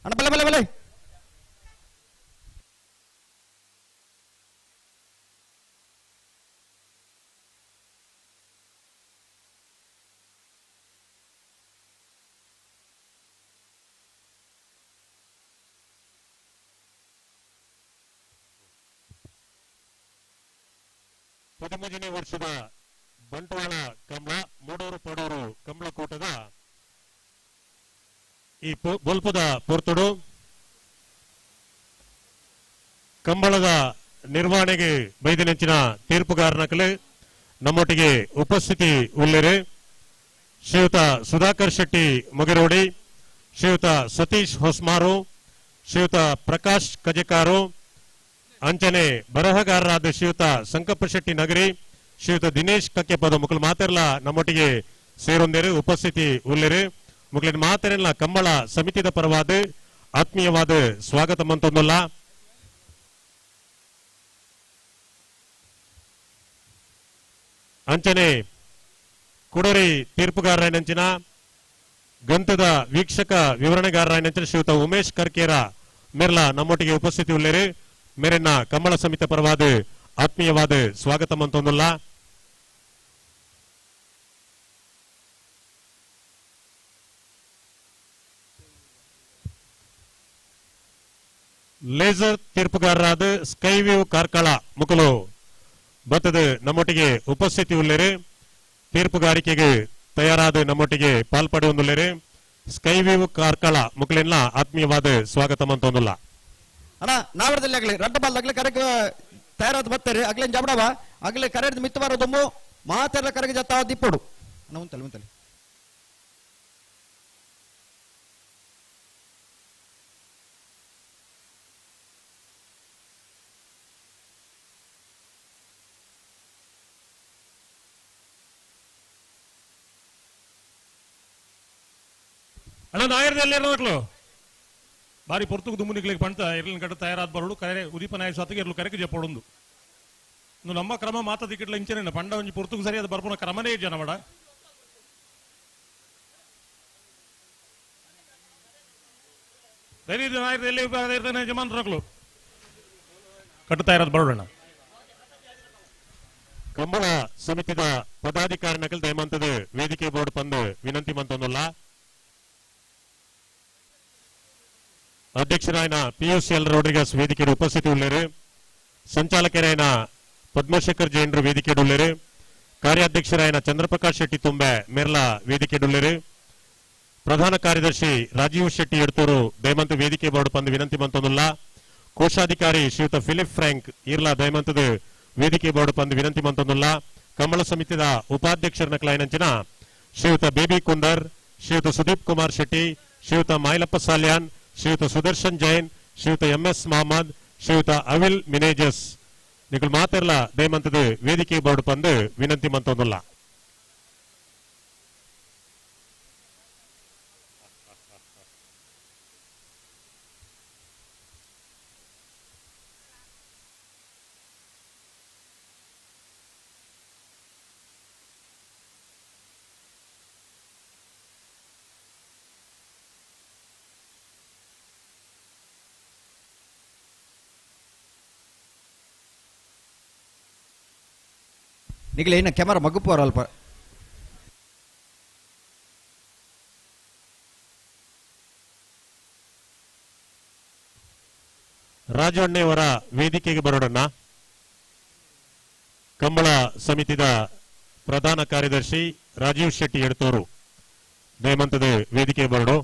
ಅಣ್ಣ ಬಲೆ ಬಲೆ ಬಲೆ 13ನೇ ವರ್ಷದ ಬಂಟ್ವಾಳ ಕಂಬಳ ಮೂಡೂರು ಪಡೂರು ಕಂಬಳಕೂಟದ ಈ ಬೊಲ್ಪದ ಪೊರ್ತುಡು ಕಂಬಳದ ನಿರ್ವಹಣೆಗೆ ಬೈದಿನಂಚಿನ ತೀರ್ಪುಗಾರನಕಲು ನಮ್ಮೊಟ್ಟಿಗೆ ಉಪಸ್ಥಿತಿ ಉಳ್ಳೇರು ಶ್ರೀಯುತ ಸುಧಾಕರ್ ಶೆಟ್ಟಿ ಮೊಗರೋಡಿ, ಶ್ರೀಯುತ ಸತೀಶ್ ಹೊಸ್ಮಾರು, ಶ್ರೀಯುತ ಪ್ರಕಾಶ್ ಕಜೆಕಾರು, ಅಂಚನೆ ಬರಹಗಾರರಾದ ಶ್ರೀಯುತ ಸಂಕಪ್ಪ ಶೆಟ್ಟಿ ನಗರಿ, ಶ್ರೀಯುತ ದಿನೇಶ್ ಕಕ್ಕೆಪದ ಮುಕ್ಕಳು ಮಾತೆರ್ಲ ನಮ್ಮೊಟ್ಟಿಗೆ ಸೇರೊಂದೇರು ಉಪಸ್ಥಿತಿ ಉಳ್ಳೇರು. ಮುಕ್ಳಿನ ಮಾತೆರೆಲ್ಲ ಕಂಬಳ ಸಮಿತಿದ ಪರವಾದ ಆತ್ಮೀಯವಾದ ಸ್ವಾಗತ ಮಂತೊಂದುಲ್ಲ. ಅಂಚನೆ ಕುಡರಿ ತೀರ್ಪುಗಾರರಾಯನಂಚಿನ ಗಂತದ ವೀಕ್ಷಕ ವಿವರಣೆಗಾರರಾಯನಂಚಿನ ಶ್ರೀಯುತ ಉಮೇಶ್ ಕರ್ಕೇರ ಮೇರ್ಲ ನಮ್ಮೊಟ್ಟಿಗೆ ಉಪಸ್ಥಿತಿ ಉಳ್ಳೇರು. ಮೇರೆನ್ನ ಕಂಬಳ ಸಮಿತಿ ಪರವಾದ ಆತ್ಮೀಯವಾದ ಸ್ವಾಗತ ಮಂತೊಂದುಲ್ಲ. ಲೇಸರ್ ತೀರ್ಪುಗಾರರಾದ ಸ್ಕೈವ್ಯೂ ಕಾರ್ಕಳ ಮುಕುಲು ಬತ್ತದ ನಮ್ಮೊಟ್ಟಿಗೆ ಉಪಸ್ಥಿತಿ ಉಳ್ಳೇರು. ತೀರ್ಪುಗಾರಿಕೆಗೆ ತಯಾರಾದ ನಮ್ಮೊಟ್ಟಿಗೆ ಪಾಲ್ಪಡುವಂದುಳ್ಳೇರು. ಸ್ಕೈವ್ಯೂ ಕಾರ್ಕಳ ಮುಕುಲೆಲ್ಲ ಆತ್ಮೀಯವಾದ ಸ್ವಾಗತ ಮಂತೊಂದುಲ್ಲ. ಅಣ್ಣ ನಾವರದಲ್ಲಿ ಆಗಲಿ ರಡ್ಡ ಬಾಲ್ ಆಗಲಿ ಕರೆಗೆ ತಯಾರಾದ ಬರ್ತಾರೆ ಅಗ್ಲೇನ್ ಜಬಡವ ಅಗಲೇ ಕರೆದ ಮಿತ್ತು ಬರೋದೊಮ್ಮು ಮಾತೆಲ್ಲ ಕರೆಗೆ ಜತ್ತ ದಿಪ್ಪಡು ಅಣ್ಣ ಉಂತಲ್ಲ ಉಂತಲ್ಲ. ಅಣ್ಣ ನಾಯರದಲ್ಲಿ ಮಕ್ಕಳು ಬಾರಿ ಪೊರ್ತುಗು ದುಮ್ಮುನಿಗಳಿಗೆ ಪಂತ ಇರ್ಲಿನ ಕಡೆ ತಯಾರಾದ ಬರೋಡು ಕರೆ ಉದೀಪ ನಾಯ ಸಾತಿಗೆ ಇರ್ಲು ಕರೆಗೆ ಜಪ್ಪೊಡೊಂದು ಇನ್ನು ನಮ್ಮ ಕ್ರಮ ಮಾತ ದಿಕ್ಕಿಟ್ಲ ಇಂಚನೆ ಪಂಡ ಒಂಜಿ ಪೊರ್ತುಗು ಸರಿಯಾದ ಬರ್ಪುನ ಕ್ರಮನೇ ಜನವಡ ಧೈರ್ಯ ನಾಯಕರು ಯಜಮಾನ್ರಗಳು ಕಟ್ಟು ತಯಾರಾದ ಬರೋಣ. ಕಂಬಳ ಸಮಿತಿದ ಪದಾಧಿಕಾರಿ ನಕಲ್ ದಯಮಂತದ ವೇದಿಕೆ ಬೋರ್ಡ್ ಪಂದು ವಿನಂತಿ ಮಂತೊಂದುಲ್ಲ. ಅಧ್ಯಕ್ಷರಾಯನ ಪಿಯುಸಿಎಲ್ ರೋಡ್ರಿಗಸ್ ವೇದಿಕೆ ಉಪಸ್ಥಿತಿ ಉಳ್ಳೇರು. ಸಂಚಾಲಕರಾಯನ ಪದ್ಮಶೇಖರ್ ಜೈನರು ವೇದಿಕೆ ಉಳ್ಳೇರು. ಕಾರ್ಯಾಧ್ಯಕ್ಷರಾಯನ ಚಂದ್ರಪ್ರಕಾಶ್ ಶೆಟ್ಟಿ ತುಂಬೆ ಮೇರ್ಲಾ ವೇದಿಕೆ ಉಳ್ಳೇರು. ಪ್ರಧಾನ ಕಾರ್ಯದರ್ಶಿ ರಾಜೀವ್ ಶೆಟ್ಟಿ ಎಡ್ತೂರು ದಯಮಂತ ವೇದಿಕೆ ಬೋರ್ಡ್ ಪಂದು ವಿನಂತಿ ಮಂತೊಂದುಲ್ಲ. ಕೋಶಾಧಿಕಾರಿ ಶ್ರೀಯುತ ಫಿಲಿಪ್ ಫ್ರಾಂಕ್ ಇರ್ಲಾ ದಯಮಂತದ ವೇದಿಕೆ ಬೋರ್ಡ್ ಪಂದು ವಿನಂತಿ ಮಂತೊಂದುಲ್ಲ. ಕಂಬಳ ಸಮಿತಿದ ಉಪಾಧ್ಯಕ್ಷರನ ಕ್ಲೈನಂಚಿನ ಶ್ರೀಯುತ ಬೇಬಿ ಕುಂದರ್, ಶ್ರೀಯುತ ಸುದೀಪ್ ಕುಮಾರ್ ಶೆಟ್ಟಿ, ಶ್ರೀಯುತ ಮೈಲಪ್ಪ ಸಾಲ್ಯಾನ್, ಶ್ರೀಯುತ ಸುದರ್ಶನ್ ಜೈನ್, ಶ್ರೀಯುತ ಎಂ ಎಸ್ ಮಹಮ್ಮದ್, ಶ್ರೀಯುತ ಅವಿಲ್ ಮಿನೇಜಸ್ ನಿಕುಲ್ ಮಾತೆರ್ಲ ದಯಮಂತದ ವೇದಿಕೆ ಬೋರ್ಡ್ ಪಂದು ವಿನಂತಿ ಮಂತೊಂದುಲ್ಲ. ನಿಗಲ ಏನ ಕ್ಯಾಮರಾ ಮಗ್ಗು ಅಲ್ಪ ರಾಜು ಅಣ್ಣೆಯವರ ವೇದಿಕೆಗೆ ಬರೋಣ. ಕಂಬಳ ಸಮಿತಿದ ಪ್ರಧಾನ ಕಾರ್ಯದರ್ಶಿ ರಾಜೀವ್ ಶೆಟ್ಟಿ ಎಡ್ತೂರು ದಯಮಂತದ ವೇದಿಕೆ ಬರೋಡು.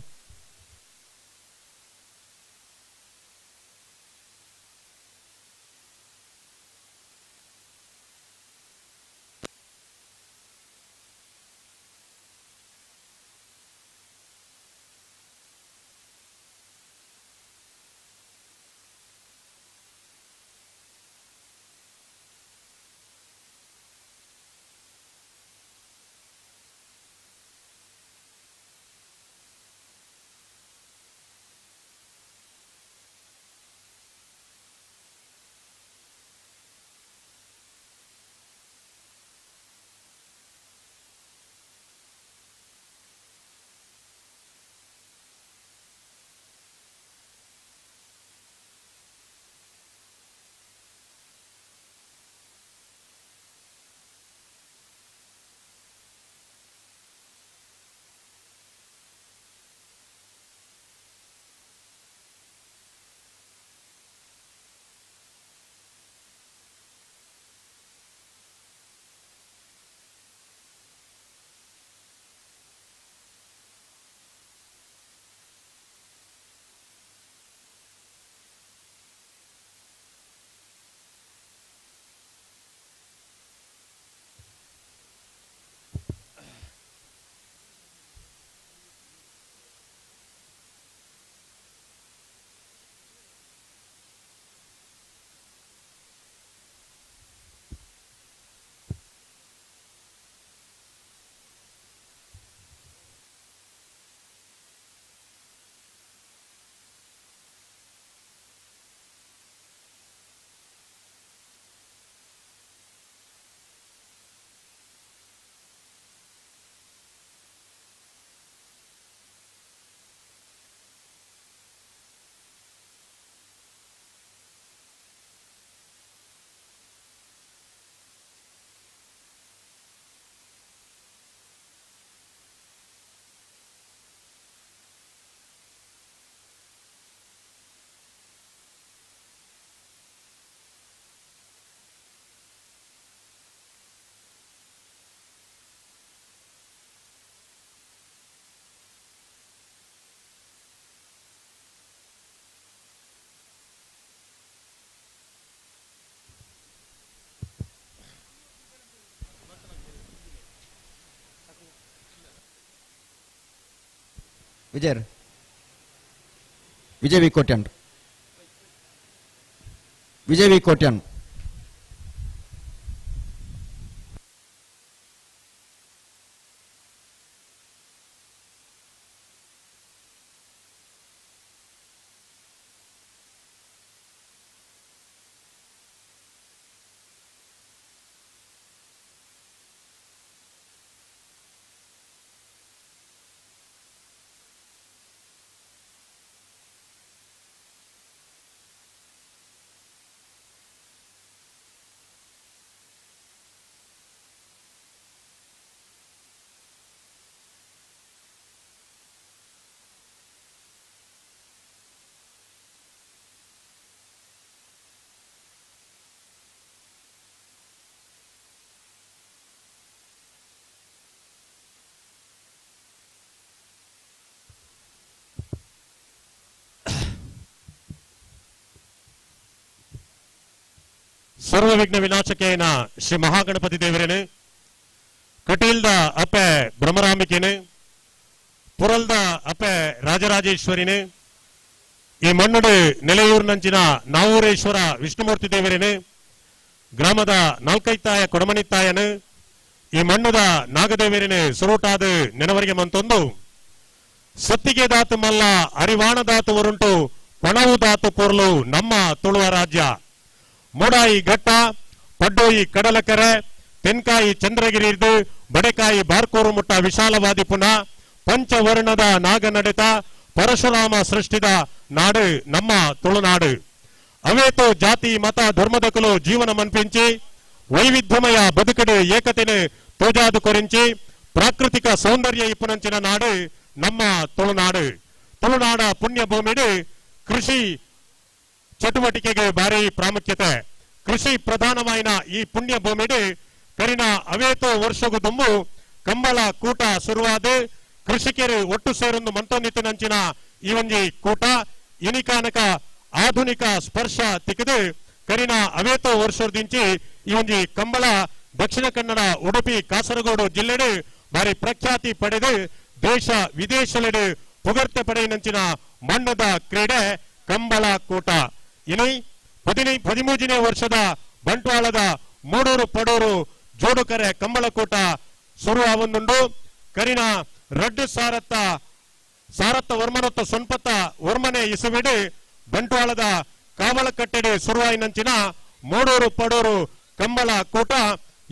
Vijay Vijay V Kotian Vijay V Kotian. ಸರ್ವವಿಘ್ನ ವಿನಾಶಕೇನ Shri Mahaganapati ದೇವರೇನು, ಕಟೀಲ್ದ ಅಪ್ಪೆ ಭ್ರಮರಾಂಬಿಕೇನು, ಪುರಲ್ದ ಅಪ್ಪೆ ರಾಜರಾಜೇಶ್ವರಿನು, ಈ ಮಣ್ಣುಡು ನೆಲೆಯೂರಿನಂಚಿನ ನಾವೂರೇಶ್ವರ ವಿಷ್ಣುಮೂರ್ತಿ ದೇವರೇನು, ಗ್ರಾಮದ ನಾಲ್ಕೈತಾಯ ಕೊಡಮಣಿತ್ತಾಯನು, ಈ ಮಣ್ಣುದ ನಾಗದೇವರೇನು ಸುರೋಟಾದ ನೆನವರಿಗೆ ಮಂತೊಂದು ಸತ್ತಿಗೆ ದಾತು ಮಲ್ಲ ಅರಿವಾಣ ದಾತು ವರುಂಟು ಪಣವು ದಾತು ಪೊರ್ಲು ನಮ್ಮ ತುಳುವ ರಾಜ್ಯ. ಮೂಡಾಯಿ ಘಟ್ಟ, ಪಡ್ಡೋಯಿ ಕಡಲಕರೆ, ತೆನ್ಕಾಯಿ ಚಂದ್ರಗಿರಿ ಇದ್ದು ಬಡೆಕಾಯಿ ಬಾರ್ಕೋರು ಮುಟ್ಟ ವಿಶಾಲವಾದಿ ಪುನಃ ಪಂಚವರ್ಣದ ನಾಗ ನಡೆತ ಪರಶುರಾಮ ಸೃಷ್ಟಿದ ನಾಡು ನಮ್ಮ ತುಳುನಾಡು. ಅವೇತೋ ಜಾತಿ ಮತ ಧರ್ಮದಕಲು ಜೀವನ ಮನ್ಪಿಂಚಿ ವೈವಿಧ್ಯಮಯ ಬದುಕಡು ಏಕತೆನು ತೋಜಾದು ಕೊರಿಂಚಿ ಪ್ರಾಕೃತಿಕ ಸೌಂದರ್ಯ ಇಪ್ಪುನಂಚಿನ ನಾಡು ನಮ್ಮ ತುಳುನಾಡು. ತುಳುನಾಡ ಪುಣ್ಯ ಭೂಮಿಡು ಕೃಷಿ ಚಟುವಟಿಕೆಗೆ ಭಾರಿ ಪ್ರಾಮುಖ್ಯತೆ. ಕೃಷಿ ಪ್ರಧಾನವಾಯಿನ ಈ ಪುಣ್ಯ ಭೂಮಿಡು ಕರಿನ ಅವೇತೋ ವರ್ಷಗು ದುಂಬು ಕಂಬಳ ಕೂಟ ಶುರುವಾದ ಕೃಷಿಕರು ಒಟ್ಟು ಸೇರೊಂದು ಮಂತೊಂದಿತ್ತಿನಂಚಿನ ಈ ಒಂಜಿ ಕೂಟ ಇನಿಕಾನಕ ಆಧುನಿಕ ಸ್ಪರ್ಶ ತಿಕ್ಕದು ಕರಿನ ಅವೇತೋ ವರ್ಷದಿಂಚಿ ಈ ಒಂಜಿ ಕಂಬಳ ದಕ್ಷಿಣ ಕನ್ನಡ ಉಡುಪಿ ಕಾಸರಗೋಡು ಜಿಲ್ಲೆಡು ಭಾರಿ ಪ್ರಖ್ಯಾತಿ ಪಡೆದು ದೇಶ ವಿದೇಶಲೆಡು ಪುಗರ್ತೆ ಪಡೆಯಿನಂಚಿನ ಮಣ್ಣದ ಕ್ರೀಡೆ ಕಂಬಳ ಕೂಟ. ಇನಿ 13ನೇ ವರ್ಷದ ಬಂಟ್ವಾಳದ ಮೂಡೂರು ಪಡೂರು ಜೋಡುಕರೆ ಕಂಬಳಕೂಟ ಶುರು ಆವೊಂದುಂಡು. ಕರಿನ ರಡ್ಡು ಸಾರತ್ತ ಸಾರತ್ತ ವರ್ಮನೊತ್ತ ಸೊನ್ಪತ್ತ ವರ್ಮನೆ ಇಸುವಿಡು ಬಂಟ್ವಾಳದ ಕಾವಲಕಟ್ಟೆಡೆ ಶುರುವಾಯಿನಂಚಿನ ಮೂಡೂರು ಪಡೂರು ಕಂಬಳ ಕೂಟ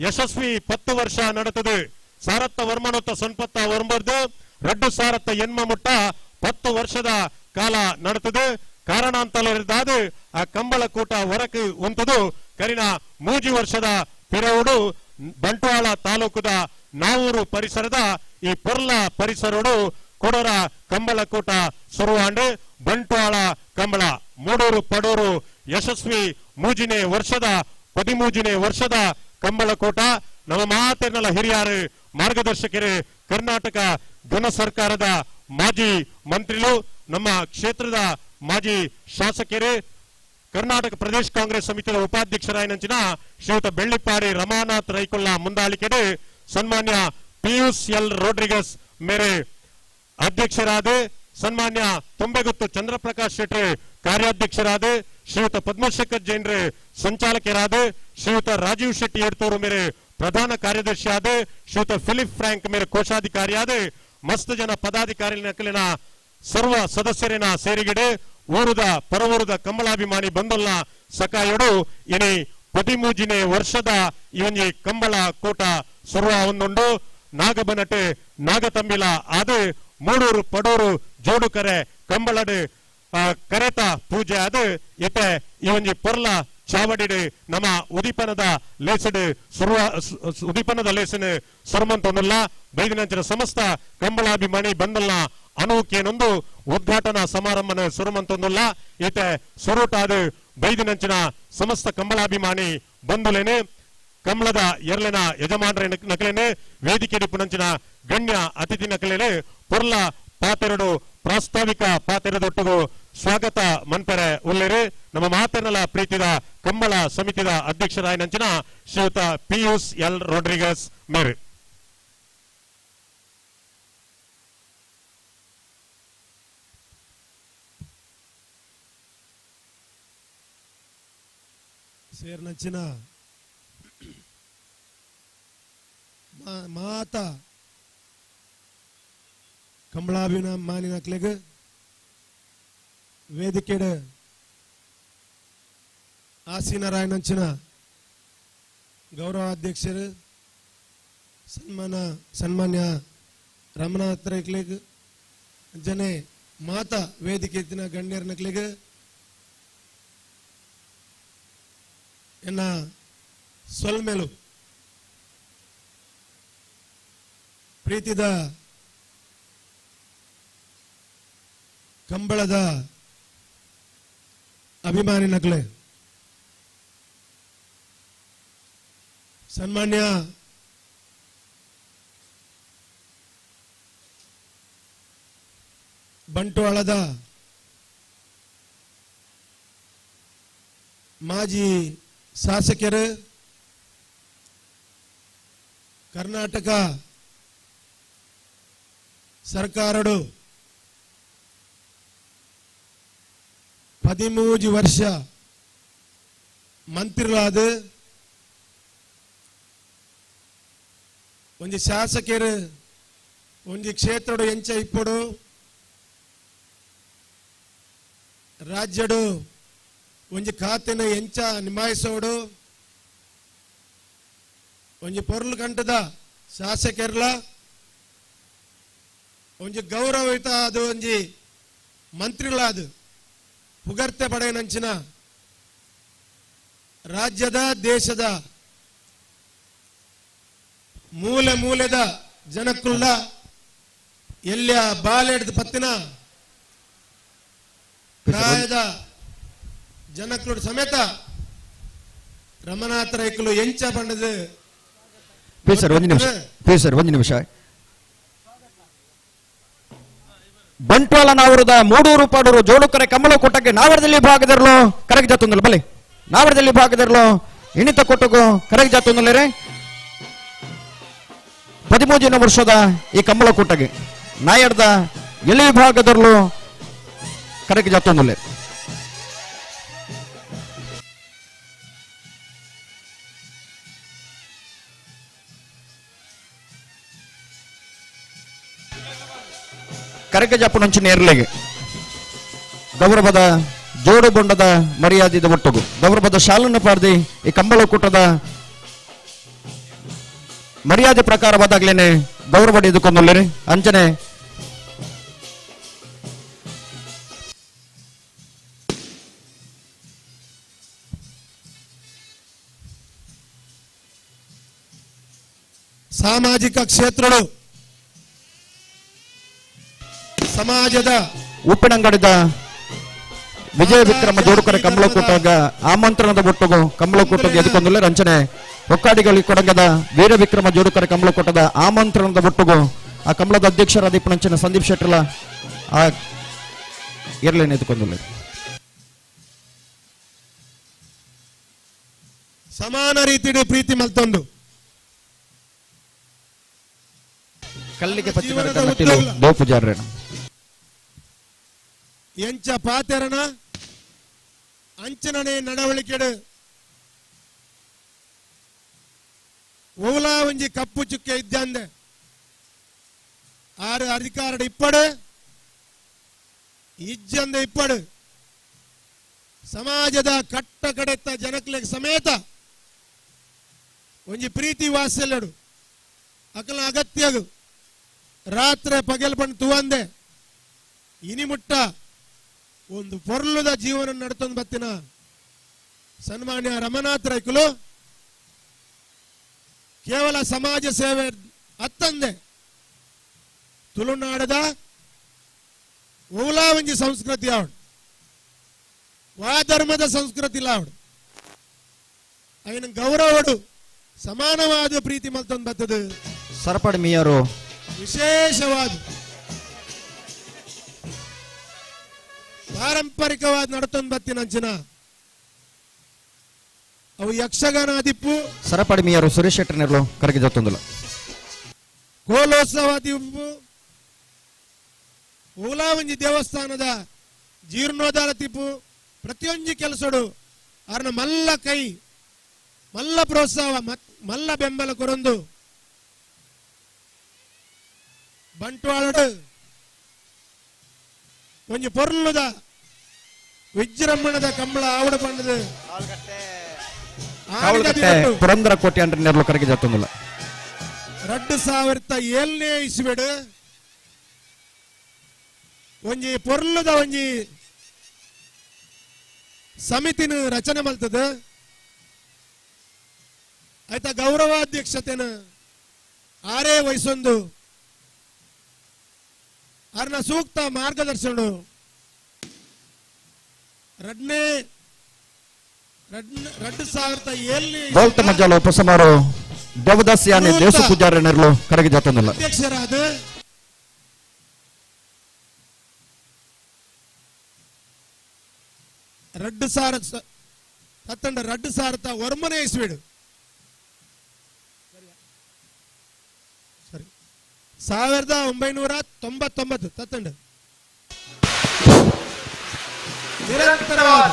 ಯಶಸ್ವಿ 10 ವರ್ಷ ನಡೆತದೆ. ಸಾರತ್ತ ವರ್ಮನೊತ್ತ ಸೊನ್ಪತ್ತ ವರ್ಮರ್ದು ರಡ್ಡು ಸಾರತ್ತ ಎನ್ಮ ಮುಟ್ಟ 10 ವರ್ಷದ ಕಾಲ ನಡೆತದೆ. ಕಾರಣಾಂತರದಾದ ಆ ಕಂಬಳ ಕೂಟ ಹೊರಕು ಉಂಟದು ಕರಿನ 3 ವರ್ಷದ ಪಿರವುಡು ಬಂಟ್ವಾಳ ತಾಲೂಕುದ ನಾವೂರು ಪರಿಸರದ ಈ ಪೊರ್ಲ ಪರಿಸರಡು ಕೊಡರ ಕಂಬಳಕೂಟ ಶುರುವಾಂಡು ಬಂಟ್ವಾಳ ಕಂಬಳ ಮೂಡೂರು ಪಡೂರು ಯಶಸ್ವಿ 3ನೇ ವರ್ಷದ 13ನೇ ವರ್ಷದ ಕಂಬಳಕೂಟ. ನಮ್ಮ ಮಾತಿನಲ್ಲ ಹಿರಿಯರು ಮಾರ್ಗದರ್ಶಕರು ಕರ್ನಾಟಕ ಘನ ಸರ್ಕಾರದ ಮಾಜಿ ಮಂತ್ರಿಗಳು ನಮ್ಮ ಕ್ಷೇತ್ರದ ಮಾಜಿ ಶಾಸಕರು ಕರ್ನಾಟಕ ಪ್ರದೇಶ ಕಾಂಗ್ರೆಸ್ ಸಮಿತಿಯ ಉಪಾಧ್ಯಕ್ಷರಾಯಿನಂಚಿನ ಶ್ರೀಯುತ ಬೆಳ್ಳಿಪ್ಪಾಡಿ ರಮಾನಾಥ್ ರೈಕುಳ್ಳ ಮುಂದಾಳಿಕೆಡೆ ಸನ್ಮಾನ್ಯ ಪಿಯೂಷ್ ಎಲ್ ರೋಡ್ರಿಗಸ್ ಮೇರೆ ಅಧ್ಯಕ್ಷರಾದ ಸನ್ಮಾನ್ಯ ತುಂಬೆಗುತ್ತು ಚಂದ್ರಪ್ರಕಾಶ್ ಶೆಟ್ಟಿ ಕಾರ್ಯಾಧ್ಯಕ್ಷರಾದ ಶ್ರೀಯುತ ಪದ್ಮಶೇಖರ್ ಜೈನ್ರೆ ಸಂಚಾಲಕರಾದ ಶ್ರೀಯುತ ರಾಜೀವ್ ಶೆಟ್ಟಿ ಎಡ್ತೂರು ಮೇರೆ ಪ್ರಧಾನ ಕಾರ್ಯದರ್ಶಿಯಾದ ಶ್ರೀಯುತ ಫಿಲಿಪ್ ಫ್ರಾಂಕ್ ಮೇರೆ ಕೋಶಾಧಿಕಾರಿಯಾದ ಮಸ್ತ್ ಜನ ಪದಾಧಿಕಾರಿ ನಕಲಿನ ಸರ್ವ ಸದಸ್ಯರಿನ ಸೇರಿಗಡೆ ಊರುದ ಪರವೂರುದ ಕಂಬಳಾಭಿಮಾನಿ ಬಂದಲ್ಲ ಸಕಾಯಡು ಇನಿ 13ನೇ ವರ್ಷದ ಇವನ್ನಿ ಕಂಬಳ ಕೂಟ ಸರ್ವ ಒಂದುಂಡು. ನಾಗಬನಟೆ ನಾಗತಂಬಿಲ ಅದು ಮೂಡೂರು ಪಡೂರು ಜೋಡುಕರೆ ಕಂಬಳಡು ಕರೆತ ಪೂಜೆ ಅದು ಇತ್ತೆ ಇವನ್ನಿ ಪೊರ್ಲ ಚಾವಡಿಡು ನಮ್ಮ ಉದೀಪನದ ಲೇಸಡು ಸುರ್ವ ಉದೀಪನದ ಲೇಸನು ಸುರಮಂತೊಂದುಲ್ಲ. ಬೈದಿನಂಚಿನ ಸಮಸ್ತ ಕಂಬಳಾಭಿಮಾನಿ ಬಂದಲ್ಲ ಅನೂಕೇನೊಂದು ಉದ್ಘಾಟನಾ ಸಮಾರಂಭನ ಸುರಮಂತೊಂದುಲ್ಲ. ಇತ್ತೆ ಸುರುಟಾದ ಬೈದಿನಂಚಿನ ಸಮಸ್ತ ಕಂಬಳಾಭಿಮಾನಿ ಬಂದುಲೇನೆ ಕಮಲದ ಎರಲಿನ ಯಜಮಾನರ ನಕಲೇನೆ ವೇದಿಕೆ ಪುನಂಚಿನ ಗಣ್ಯ ಅತಿಥಿ ನಕಲೇನೆ ಪೊರ್ಲ ಪಾತೆರಡು ಪ್ರಾಸ್ತಾವಿಕ ಪಾತೆರದೊಟ್ಟಿಗೂ ಸ್ವಾಗತ ಮನ್ಪೆರೆ ಉಲ್ಲೇರಿ. ನಮ್ಮ ಮಾತನಲ ಪ್ರೀತಿದ ಕಂಬಳ ಸಮಿತಿದ ಅಧ್ಯಕ್ಷರಾಯಿನಂಚಿನ ಶ್ರೀಯುತ ಪಿಯೂಷ್ ಎಲ್ ರೋಡ್ರಿಗಸ್ ಮೇರೆ. ಸೇರ್ನಂಚಿನ ಮಾತ ಕಂಬಳಾಭಿನ ಮಾನಿನಕ್ಲೆಗ್ ವೇದಿಕೆಡ್ ಆಸೀನರಾಯನಂಚಿನ ಗೌರವಾಧ್ಯಕ್ಷರು ಸನ್ಮಾನ್ಯ ರಮನಾಥ್ ರೈಕ್ಲೆಗ್ ಜನೆ ಮಾತಾ ವೇದಿಕೆ ಇತ್ತಿನ ಗಣ್ಯರ್ನಕ್ಲೆಗ್ ಎನ್ನ ಸೊಲ್ಮೆಲು ಪ್ರೀತಿದ ಕಂಬಳದ ಅಭಿಮಾನಿನಕ್ಲೆ ಸನ್ಮಾನ್ಯ ಬಂಟ್ವಾಳದ ಮಾಜಿ ಶಾಸಕರು ಕರ್ನಾಟಕ ಸರ್ಕಾರಡು 13 ವರ್ಷ ಮಂತ್ರಿಗಳಾದ ಒಂಜಿ ಶಾಸಕರು ಒಂಜಿ ಕ್ಷೇತ್ರಡು ಎಂಚ ಇಪ್ಪಡು ರಾಜ್ಯಡು ಒಂಜಿ ಖಾತೆನ ಎಂಚ ನಿಭಾಯಿಸೋಡು ಒಂಜಿ ಪೊರ್ಲು ಕಂಠದ ಶಾಸಕರ್ಲ ಒಂಜಿ ಗೌರವಯುತ ಅದು ಒಂಜಿ ಮಂತ್ರಿಗಳಾದ ಪುಗರ್ತೆ ಪಡೆಯನಂಚಿನ ರಾಜ್ಯದ ದೇಶದ ಮೂಲೆ ಮೂಲೆದ ಜನಕ್ಕುಳ್ಳ ಎಲ್ಲಿಯ ಬಾಲೆಡ್ದ ಪತ್ತಿನ ಪ್ರಾಯದ ಜನಕ್ಕಳು ಸಮೇತ ರಮನಾಥ ರೈಕಲು ಎಂಚ ಬಣ್ಣದ ಸರ್ ಒಂದು ನಿಮಿಷ ಸರ್ ಒಂದು ನಿಮಿಷ. ಬಂಟ್ವಾಳ ನಾವರದ ಮೂಡೂರು ಪಾಡೂರು ಜೋಡುಕರೆ ಕಮಲ ಕೊಟ್ಟಕ್ಕೆ ನಾವರದಲ್ಲಿ ಭಾಗದರ್ಲು ಕರಗ ಜಾತೊಂದಲ್ಲ ಬಲೆ ನಾವರದಲ್ಲಿ ಭಾಗದರ್ಲು ಇಣಿತ ಕೊಟ್ಟಗು ಕರಗ ಜಾತೊಂದಲ್ಲರೆ 13 ವರ್ಷದ ಈ ಕಮಲ ಕೊಟ್ಟಗೆ ನಾಯರ್ದ ಎಲ್ಲಿ ಭಾಗದರ್ಲು ಕರಗ ಜಾತೊಂದಲ್ಲೇ. ಕರಗಜಾಪುನಂಚು ನೇರ್ಲೆಗೆ ಗೌರವದ ಜೋಡು ಬೊಂಡದ ಮರ್ಯಾದೆದ ಒಟ್ಟುಗು ಗೌರವದ ಶಾಲನ್ನು ಪಾರ್ದಿ ಈ ಕಂಬಳ ಕೂಟದ ಮರ್ಯಾದೆ ಪ್ರಕಾರವಾದಾಗ್ಲೇನೆ ಗೌರವ ಹಿಡಿದುಕೊಂಡೊಲ್ಲೇರಿ ಅಂಚನೆ ಸಾಮಾಜಿಕ ಕ್ಷೇತ್ರಗಳು ಸಮಾಜದ ಉಪ್ಪಿನಂಗಡಿದ ವಿಜಯ ವಿಕ್ರಮ ಜೋಡುಕರೆ ಕಮಲಕೂಟಗ ಆಮಂತ್ರಣದ ಒಟ್ಟುಗು ಕಮಲಕೂಟಗ ಎದುಕೊಂದುಲ್ಲ ರಂಚನೆ ಹೊಕ್ಕಾಡಿಗಳಿ ಕೊಡಗದ ವೀರ ವಿಕ್ರಮ ಜೋಡುಕರೆ ಕಮಲಕೂಟದ ಆಮಂತ್ರಣದ ಒಟ್ಟುಗು ಆ ಕಮಲದ ಅಧ್ಯಕ್ಷರಾದ ಇಪ್ಪನಂಚಿನ ಸಂದೀಪ್ ಶೆಟ್ಟರ್ಲ ಆ ಇರ್ಲೇನೆ ಎದುಕೊಂದುಲ್ಲ. ಸಮಾನ ರೀತಿಯ ಪ್ರೀತಿ ಮಲ್ತೊಂದು ಕಲ್ಲಿಗೆ ಪತ್ತಿ ದೇವಪೂಜಾರ್ರೇನ ಎಂಚ ಪಾತೆರನ ಅಂಚನನೆ ನಡವಳಿಕೆಡು ಓಲಾ ಒಂಜಿ ಕಪ್ಪು ಚುಕ್ಕೆ ಇದ್ದಂದೆ ಆರು ಅಧಿಕಾರಡು ಇಪ್ಪಡು ಇಜ್ಜಂದೆ ಇಪ್ಪಡು ಸಮಾಜದ ಕಟ್ಟ ಕಡೆತ್ತ ಜನಕ್ಲೆಗ್ ಸಮೇತ ಒಂಜಿ ಪ್ರೀತಿ ವಾತ್ಸಲ್ಯಡು ಅಕಲ ಅಗತ್ಯಗು ರಾತ್ರಿ ಪಗಲ್ ಪಂಡ್ ತುವಂದೆ ಇನಿಮುಟ್ಟ ಒಂದು ಪೊರ್ಲುದ ಜೀವನ ನಡ್ತೊಂದು ಬತ್ತಿನ ಸನ್ಮಾನ್ಯ ರಮನಾಥ್ ರೈಕುಲು ಕೇವಲ ಸಮಾಜ ಸೇವೆ ಅತ್ತಂದೆ ತುಳುನಾಡದ ಓಲಾ ಒಂಜಿ ಸಂಸ್ಕೃತಿ ಆವಡು ವಾ ಧರ್ಮದ ಸಂಸ್ಕೃತಿ ಲಾವಡು అయిన ಗೌರವಡು ಸಮಾನವಾದ ಪ್ರೀತಿ ಮಲ್ತೊಂದು ಬತ್ತದು ಸರಪಡಿ ಮಿಯರು ವಿಶೇಷವಾದ ಪಾರಂಪರಿಕವಾದ ನಡ್ತೊಂದು ಬತ್ತಿನ ಅಂಚಿನ ಅವು ಯಕ್ಷಗಾನ ದಿಪ್ಪು ಸರಪಡಿ ಮಿಯರು ಸುರೇಶ್ ಶೆಟ್ಟರ್ನೆರ್ಲು ಕರಗಿ ಜೊತ್ತೊಂದುಲ ಕೋಲೋತ್ಸವ ದಿಪ್ಪು ಓಲಾವಂಜಿ ದೇವಸ್ಥಾನದ ಜೀರ್ಣೋದ್ಧಾರ ತಿಪ್ಪು ಪ್ರತಿಯೊಂಜಿ ಕೆಲಸಡು ಅರ್ನ ಮಲ್ಲ ಕೈ ಮಲ್ಲ ಪ್ರೋತ್ಸಾಹ ಮಲ್ಲ ಬೆಂಬಲ ಕೊರೊಂದು ಬಂಟ್ವಾಳಡು ಒಂಜಿ ಪೊರ್ಲುದ ವಿಜೃಂಭಣದ ಕಂಬಳ ಆವಡ ಪಂಡದು ಪುರಂದರ ಕೋಟೆ ಅಂದ್ರೆ ನೆರಳು ಕರೆಗೆ ಜತ್ತೊಂದಿಲ್ಲ. 2007ನೇ ಇಸ್ವಿಡು ಒಂಜಿ ಪೊರ್ಲುದ ಒಂಜಿ ಸಮಿತಿನ ರಚನೆ ಮಲ್ತದೆ. ಆಯ್ತಾ ಗೌರವಾಧ್ಯಕ್ಷತೆನ ಆರೇ ವಹಿಸೊಂದು ಅರ್ನ ಸೂಕ್ತ ಮಾರ್ಗದರ್ಶನ 2007 ಮಜ್ಜಾಲ ಉಪಸಮಾರೋ ದೇವದಾಸ್ ಯಾನೆ ದೇಶ ಪೂಜಾರಿ ನೆರಳು ಕರೆಗೆ ಜತ್ತೊಂದಿಲ್ಲ. ಅಧ್ಯಕ್ಷರಾದ ರಡ್ಡು ಸಾರ ತತ್ತಂಡ ರಡ್ಡು ಸಾರತ ಒರ್ಮನೆ ಇಸ್ವಿಡು ಸರಿ 1999 ತತ್ತಂಡ ನಿರಂತರವಾದ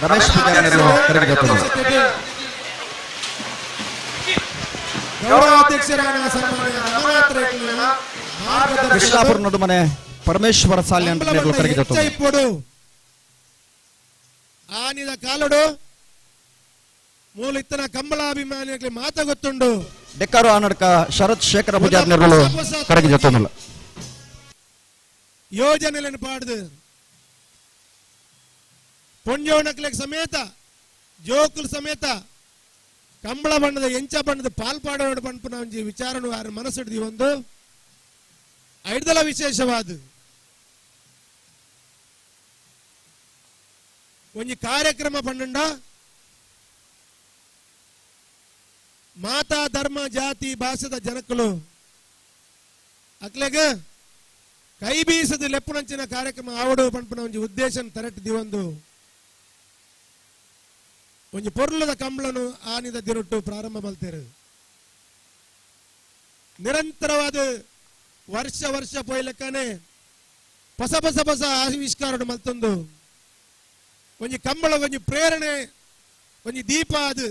ರಮೇಶ್ ಪೂಜಾರಿ ನೆರಳು ಕರೆಗೆ ಜತ್ತೊಂದಿಲ್ಲ. ಗೌರವಾಧ್ಯಕ್ಷರಾದ ಸನ್ಮಾನ್ಯ ರಮನಾಥ್ ರೈಕುಲೆನ ಕೃಷ್ಣಾಪುರ ನಡುಮನೆ ಪರಮೇಶ್ವರ ಸಾಲಿ ಅಂತ ನೆರಳು ಕರೆಗೆ ಜತ್ತೊಂದಿಲ್ಲ. ಆನಿದ ಕಾಲಡು ಮೂಲಿತ್ತನ ಕಂಬಳಾಭಿಮಾನಿಗಳಿಗೆ ಮಾತ ಗೊತ್ತುಂಡು. ಡೆಕ್ಕಾರು ಆನಡ್ಕ ಶರತ್ ಶೇಖರ ಪೂಜಾರಿ ನೆರಳು ಕರೆಗೆ ಜತ್ತೊಂದಿಲ್ಲ. ಯೋಜನೆಗಳನ್ನು ಪಾಡ್ದು ಪೊಂಜೋಣಕ್ಲೆಗ್ ಸಮೇತ ಜೋಕುಲ್ ಸಮೇತ ಕಂಬಳ ಬಣ್ಣದ ಎಂಚ ಬಣ್ಣದ ಪಾಲ್ಪಾಡೋಡು ಪನ್ಪುನ ಒಂಜಿ ವಿಚಾರಣೆ ಯಾರ ಮನಸ್ಸಿಡ್ದಿ ಒಂದು ಐಡ್ದಲ ವಿಶೇಷವಾದ ಒಂಜಿ ಕಾರ್ಯಕ್ರಮ ಪಂಡ ಮಾತಾ ಧರ್ಮ ಜಾತಿ ಭಾಷೆದ ಜನಕುಲು ಅಕ್ಲೆಗ್ ಕೈ ಬೀಸದ ಲೆಪ್ಪುನಂಚಿನ ಕಾರ್ಯಕ್ರಮ ಆವಡು ಪನ್ಪುನ ಒಂಜಿ ಉದ್ದೇಶ ತರಟ್ಟಿದಿ ಒಂದು ಒಂಜಿ ಪೊರ್ಲದ ಕಂಬಳನು ಆನಿದ ದಿನಟ್ಟು ಪ್ರಾರಂಭ ಮಲ್ತೇರು. ನಿರಂತರವಾದ ವರ್ಷ ವರ್ಷ ಪೋಯ್ಲೆಕ್ಕನೆ ಹೊಸ ಹೊಸ ಹೊಸ ಆವಿಷ್ಕಾರ ಮಲ್ತೊಂದು ಒಂಜಿ ಕಂಬಳ ಒಂಜಿ ಪ್ರೇರಣೆ ಒಂಜಿ ದೀಪ ಅದು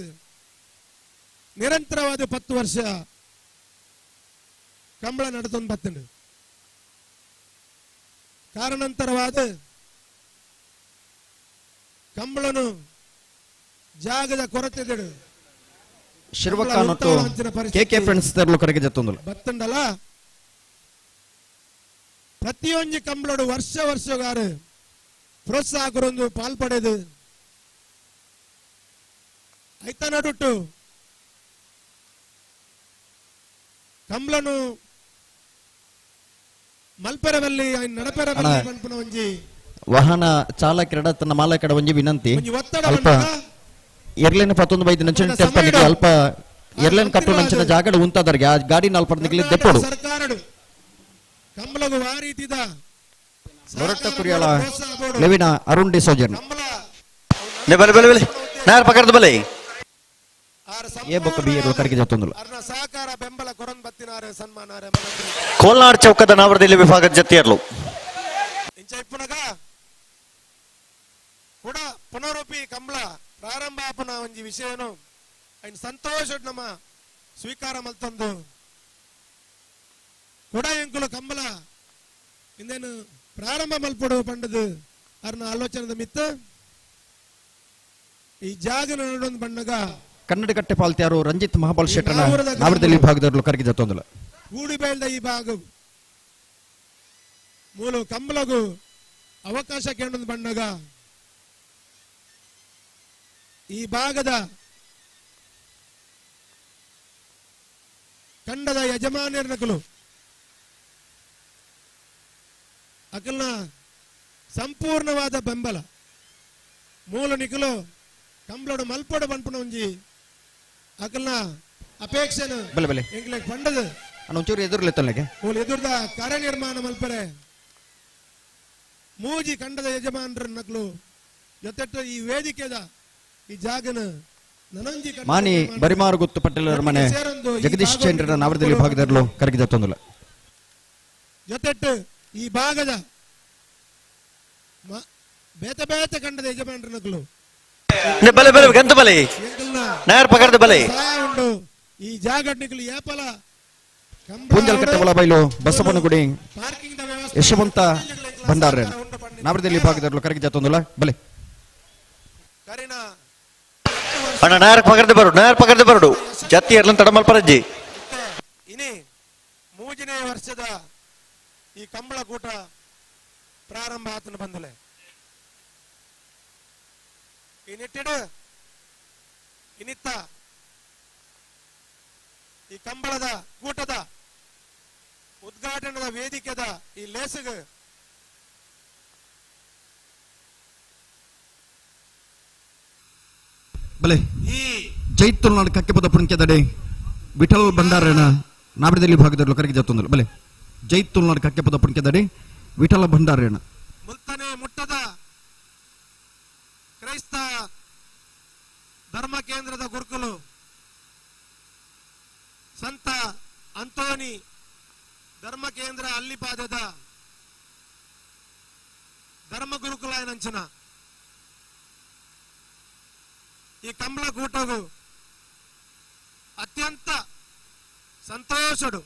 ನಿರಂತರವಾದ 10 ವರ್ಷ ಕಂಬಳ ನಡತೊಂದು ಬತ್ತಂಡು. ಕಾರಣಾಂತರವಾದ ಕಂಬಳನು ಜಾಗದ ಕೊರತೆ ಶಿರ್ವಕ್ಕ ಕೆಕೆ ಫ್ರೆಂಡ್ಸ್ ಕರೆಗೆ ಜತ್ತೊಂದಿಲ್ಲ. ಬತ್ತಂಡಲ್ಲ ಪ್ರತಿಯೊಂದು ಕಂಬಳಡು ವರ್ಷ ವರ್ಷಗಾರು ಪ್ರೋತ್ಸಾಹ ಕೊರೊಂದು ಪಾಲ್ಪಡೆದು ಐತ ನಡುಟ್ಟು ಕಂಬಳನು ಮಲ್ಪೆರವಲ್ಲಿ ನಡಪೆರವಲ್ಲಿ ಪನ್ಪುನ ಒಂಜಿ ವಾಹನ ಚಾಲಕರ ತನ್ನ ಮಾಲಕರ ಒಂಜಿ ವಿನಂತಿ ಅಲ್ಪ ಎರ್ಲೇನ ಪತ್ತೊಂದು ಬೈದು ನಂಚಿನ ಟೆಂಪಲ್ ಅಲ್ಪ ಎರ್ಲೇನ್ ಕಟ್ಟು ನಂಚಿನ ಜಾಗಡ ಉಂತಾದರ್ಗೆ ಆ ಗಾಡಿ ನಾಲ್ಪರ್ ನಿಗ್ಲಿ ದೆಪ್ಪಡು ಸರ್ಕಾರಡು ಕಂಬಳಗು ವಾರೀತಿದ ಲೊರಟ್ಟ ಕುರಿಯಾಳ ಲೆವಿನ ಅರುಣ್ ಡಿಸೋಜನ್ ಬಲೆ ಬಲೆ ಬಲೆ ನಾರ್ ಪಕರ್ದ ಬಲೆ ಏ ಬೊಕ್ಕ ಬಿ ಎರ್ಲು ಕರೆಗೆ ಜತ್ತೊಂದಿಲ್ಲ. ಸಹಕಾರ ಬೆಂಬಲ ಕೊರನ್ ಬತ್ತಿನಾರೆ ಸನ್ಮಾನಾರೆ ಕೋಲ್ನಾಡ್ ಚೌಕದ ನಾವರದಲ್ಲಿ ವಿಭಾಗದ ಜತ್ತಿಯರ್ಲು ಇಂಚ ಇಪ್ಪುನಗ ಕೂಡ ಪುನರೂಪಿ ಕಂಬಳ ಪ್ರಾರಂಭ ಆಪುನ ಒಂಜಿ ವಿಷಯನು ಐನ್ ಸಂತೋಷ ನಮ್ಮ ಸ್ವೀಕಾರ ಮಲ್ತಂದು ಕೂಡ ಎಂಕುಲು ಕಂಬಳ ಇಂದೇನು ಪ್ರಾರಂಭ ಮಲ್ಪಡು ಪಂಡದು ಅರ್ನ ಆಲೋಚನೆದ ಮಿತ್ತ ಈ ಜಾಗ ನಡೊಂದು ಬಣ್ಣಗ ಕನ್ನಡಕಟ್ಟೆ ಪಾಲ್ತ್ಯಾರು ರಂಜಿತ್ ಮಹಾಬಲ್ ಶೆಟ್ಟನ ನಾವರದಲ್ಲಿ ವಿಭಾಗದವರು ಕರೆಗೆ ಜತ್ತೊಂದಿಲ್ಲ. ಗೂಡಿಬೇಲ್ದ ಈ ಭಾಗ ಮೂಲ ಕಂಬಳಗು ಅವಕಾಶ ಕೇಳೊಂದು ಬಣ್ಣಗ ಈ ಭಾಗದ ಕಂಡದ ಯಜಮಾನ್ಯರ್ನಕಲು ಅಕಲ್ನ ಸಂಪೂರ್ಣವಾದ ಬೆಂಬಲ ಮೂಲ ನಿಕಲು ಕಂಬಳೋಡು ಮಲ್ಪೋಡು ಪನ್ಪುನ ಒಂಜಿ ಅಕಲ್ನ ಅಪೇಕ್ಷೆನ ಬಲೆ ಬಲೆ ಎಂಕ್ಲೆಗ್ ಪಂಡದು ಒಂಚೂರು ಎದುರ್ಲೆತ್ತೊನ್ಲೆಗೆ ಮೂಲ ಎದುರ್ದ ಕಾರ್ಯನಿರ್ಮಾಣ ಮಲ್ಪರೆ ಮೂಜಿ ಕಂಡದ ಯಜಮಾನರ ನಕಲು ಜೊತೆಟ್ಟು ಈ ವೇದಿಕೆದ ಈ ಜಾಗನ ನನಂಜಿ ಮಾನಿ ಬರಿಮಾರುಗುತ್ತು ಪಟೇಲರ ಮನೆ ಜಗದೀಶ್ ಚಂದ್ರನ ನಾವರದಲ್ಲಿ ಭಾಗದಲ್ಲೂ ಕರಗಿ ಜತ್ತೊಂದಿಲ್ಲ. ಜೊತೆಟ್ಟು ಈ ಭಾಗದ ಬೇತೆ ಬೇತೆ ಕಂಡದ ಯಜಮಾನರ ನಕಲು ಬಲೆ ಬಲೆ ಗಂತ ಬಲೆ ನಾಯರ್ ಪಕಡ್ದು ಬಲೆ ಉಂಡು ಈ ಜಾಗಡ್ನಿಕಲು ಏಪಲ ಪೂಂಜಲ್ಕಟ್ಟೆ ಒಳಬೈಲು ಬಸವನಗುಡಿ ಯಶವಂತ ಭಂಡಾರ ನಾವರದಲ್ಲಿ ವಿಭಾಗದಲ್ಲಿ ಕರಗಿ ಜಾತೊಂದುಲ್ಲ ಬಲೆ. ಅಣ್ಣ ನಾಯರ್ ಪಕಡ್ದು ಬರುಡು, ನಾಯರ್ ಪಕಡ್ದು ಬರುಡು, ಜತ್ತಿ ಎರ್ಲನ್ ತಡಮಲ್ ಪರಜ್ಜಿ. ಇನಿ ಮೂಜನೇ ವರ್ಷದ ಈ ಕಂಬಳಕೂಟ ಪ್ರಾರಂಭ ಆತನ ಬಂದಲೆ ಈ ನಿಟ್ಟಿಡು ಇನ್ನಿತ್ತ ಈ ಕಂಬಳದ ಕೂಟದ ಉದ್ಘಾಟನದ ವೇದಿಕೆದ ಈ ಲೇಸಗ ಬಲೆ ಜೈತುಲ್ನಾಡು ಕಕ್ಕೆಪದ ಪುಣ್ಕೆದಡೆ ವಿಠಲ್ ಭಂಡಾರನ ನಾವರದಲ್ಲಿ ವಿಭಾಗದಲ್ಲಿ ಕರಗಿ ಜಾತೊಂದುಲ್ಲ ಬಲೆ. ಜೈತುಲ್ನಾಡು ಕಕ್ಕೆಪದ ಪುಣ್ಕೆದಡೆ ವಿಠಲ ಭಂಡಾರೇಣ ಮುಲ್ತಾನೆ ಮುಟ್ಟದ ಕ್ರೈಸ್ತ ಧರ್ಮ ಕೇಂದ್ರದ ಗುರುಕುಲು ಸಂತ ಅಂತೋನಿ ಧರ್ಮ ಕೇಂದ್ರ ಅಲ್ಲಿಪಾದದ ಧರ್ಮ ಗುರುಕುಲಾಯನಂಚನ ಈ ಕಂಬಳ ಕೂಟವು ಅತ್ಯಂತ ಸಂತೋಷಡು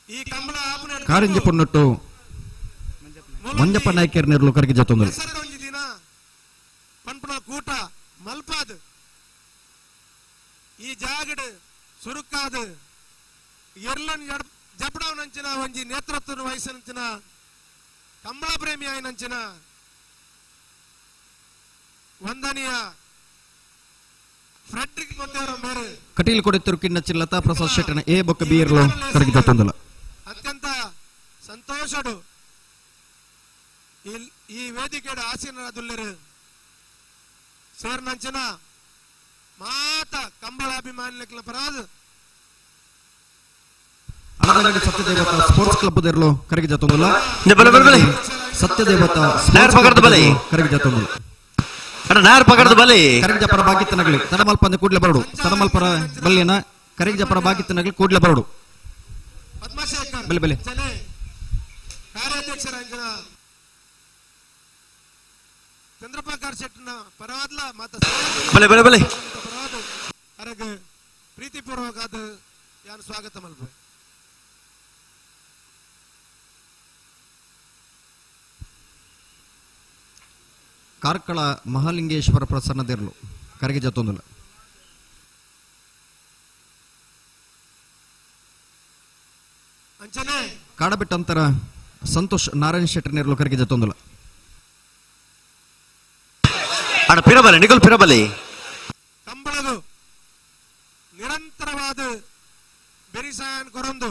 ಈ ಕಂಬಳ ಆಪುನ ಕಾರಂಜಿ ಪೊನ್ನೊಟ್ಟು ಮಂಜಪ್ಪ ನಾಯ್ಕರ್ ನೆರಳು ಕರಗಿ ಜಾತೊಂದುಲ್ಲ. ಒಂಜಿ ದಿನ ಪನ್ಪುನ ಕೂಟ ಮಲ್ಪಾದ್ ಈ ಜಾಗಡ್ ಸುರುಕಾದ್ ಎರ್ಲನ್ ಜಪಡವನಂಚಿನ ಒಂಜಿ ನೇತೃತ್ವ ವಹಿಸನಂಚಿನ ಕಂಬಳ ಪ್ರೇಮಿ ಆಯ್ನಂಚಿನ ವಂದನೀಯ ಫ್ರೆಡ್ರಿಕ್ ಮೊಂತೇರೋ ಮೇರು ಕಟೀಲ್ ಕೊಡೆತ್ತರು ಕಿನ್ನಚ್ಚಿ ಲತಾ ಪ್ರಸಾದ್ ಶೆಟ್ಟನ ಎ ಬೊಕ್ಕ ಬಿ ಎರ್ಲು ಕರಗಿ ಜಾತೊಂದುಲ್ಲ. ಅತ್ಯಂತ ಸಂತೋಷಡು ಈ ವೇದಿಕೆಡು ಆಸೀನರಾದುಲ್ಲೆರು ಸೇರ್ನಂಚಿನ ಮಾತ ಕಂಬಳಾಭಿಮಾನಿಗಳ ಪರಾದ ಅಲದಂಗಡಿ ಸತ್ಯದೇವತಾ ಸ್ಪೋರ್ಟ್ಸ್ ಕ್ಲಬ್ ದೆರ್ಲು ಕರಗಿ ಜಾತೊಂದುಲ್ಲ. ಬಲೆ ಬಲೆ ಬಲೆ ಸತ್ಯದೇವತಾ ನಾಯರ್ ಪಕಡ್ದು ಬಲೆ. ಕರಗಿ ಜಾತೊಂದುಲ್ಲ. ಅಣ್ಣ ನಾಯರ್ ಪಕಡ್ದು ಬಲೆ. ಕರಗಿಜಪರ ಬಾಗಿತ್ತನಗಲಿ ತಡಮಲ್ಪ ಕೂಡ್ಲೆ ಬರಡು, ತಡಮಲ್ಪರ ಬಲ್ಯನ ಕರಗಿಜಪರ ಬಾಗಿತ್ತನಗಲಿ ಕೂಡ್ಲೆ ಬರಡು. ಪದ್ಮಶೇಖರ್ ಬಲೆ ಬಲೆ. ಕಾರ್ಯಾಧ್ಯಕ್ಷರಂಜನ ಚಂದ್ರಪ್ರಕಾಶ್ ಶೆಟ್ಟನ ಪರವಾದ್ಲ ಮಾತ ಬಲೆ ಬಲೆ ಬಲೆ. ಅರಗ ಪ್ರೀತಿಪೂರ್ವಕ ಯಾನು ಸ್ವಾಗತ ಮಲ್ಪೆ. ಕಾರ್ಕಳ ಮಹಾಲಿಂಗೇಶ್ವರ ಪ್ರಸನ್ನದಿರಲು ಕರಗಿ ಜತ್ತೊಂದುಲ್ಲ. ಅಂಚನೆ ಕಾಡಬೆಟ್ಟಂತರ ಸಂತೋಷ್ ನಾರಾಯಣ ಶೆಟ್ಟರ್ ನೆರಳು ಕರಗಿ ಜತ್ತೊಂದುಲ್ಲ. ಅಣ್ಣ ಪಿರಬಲೆ ನಿಖಿಲ್ ಪಿರಬಲೆ. ಕಂಬಳದು ನಿರಂತರವಾದ ಬೆರಿಸಾಯನ್ ಕೊರೊಂದು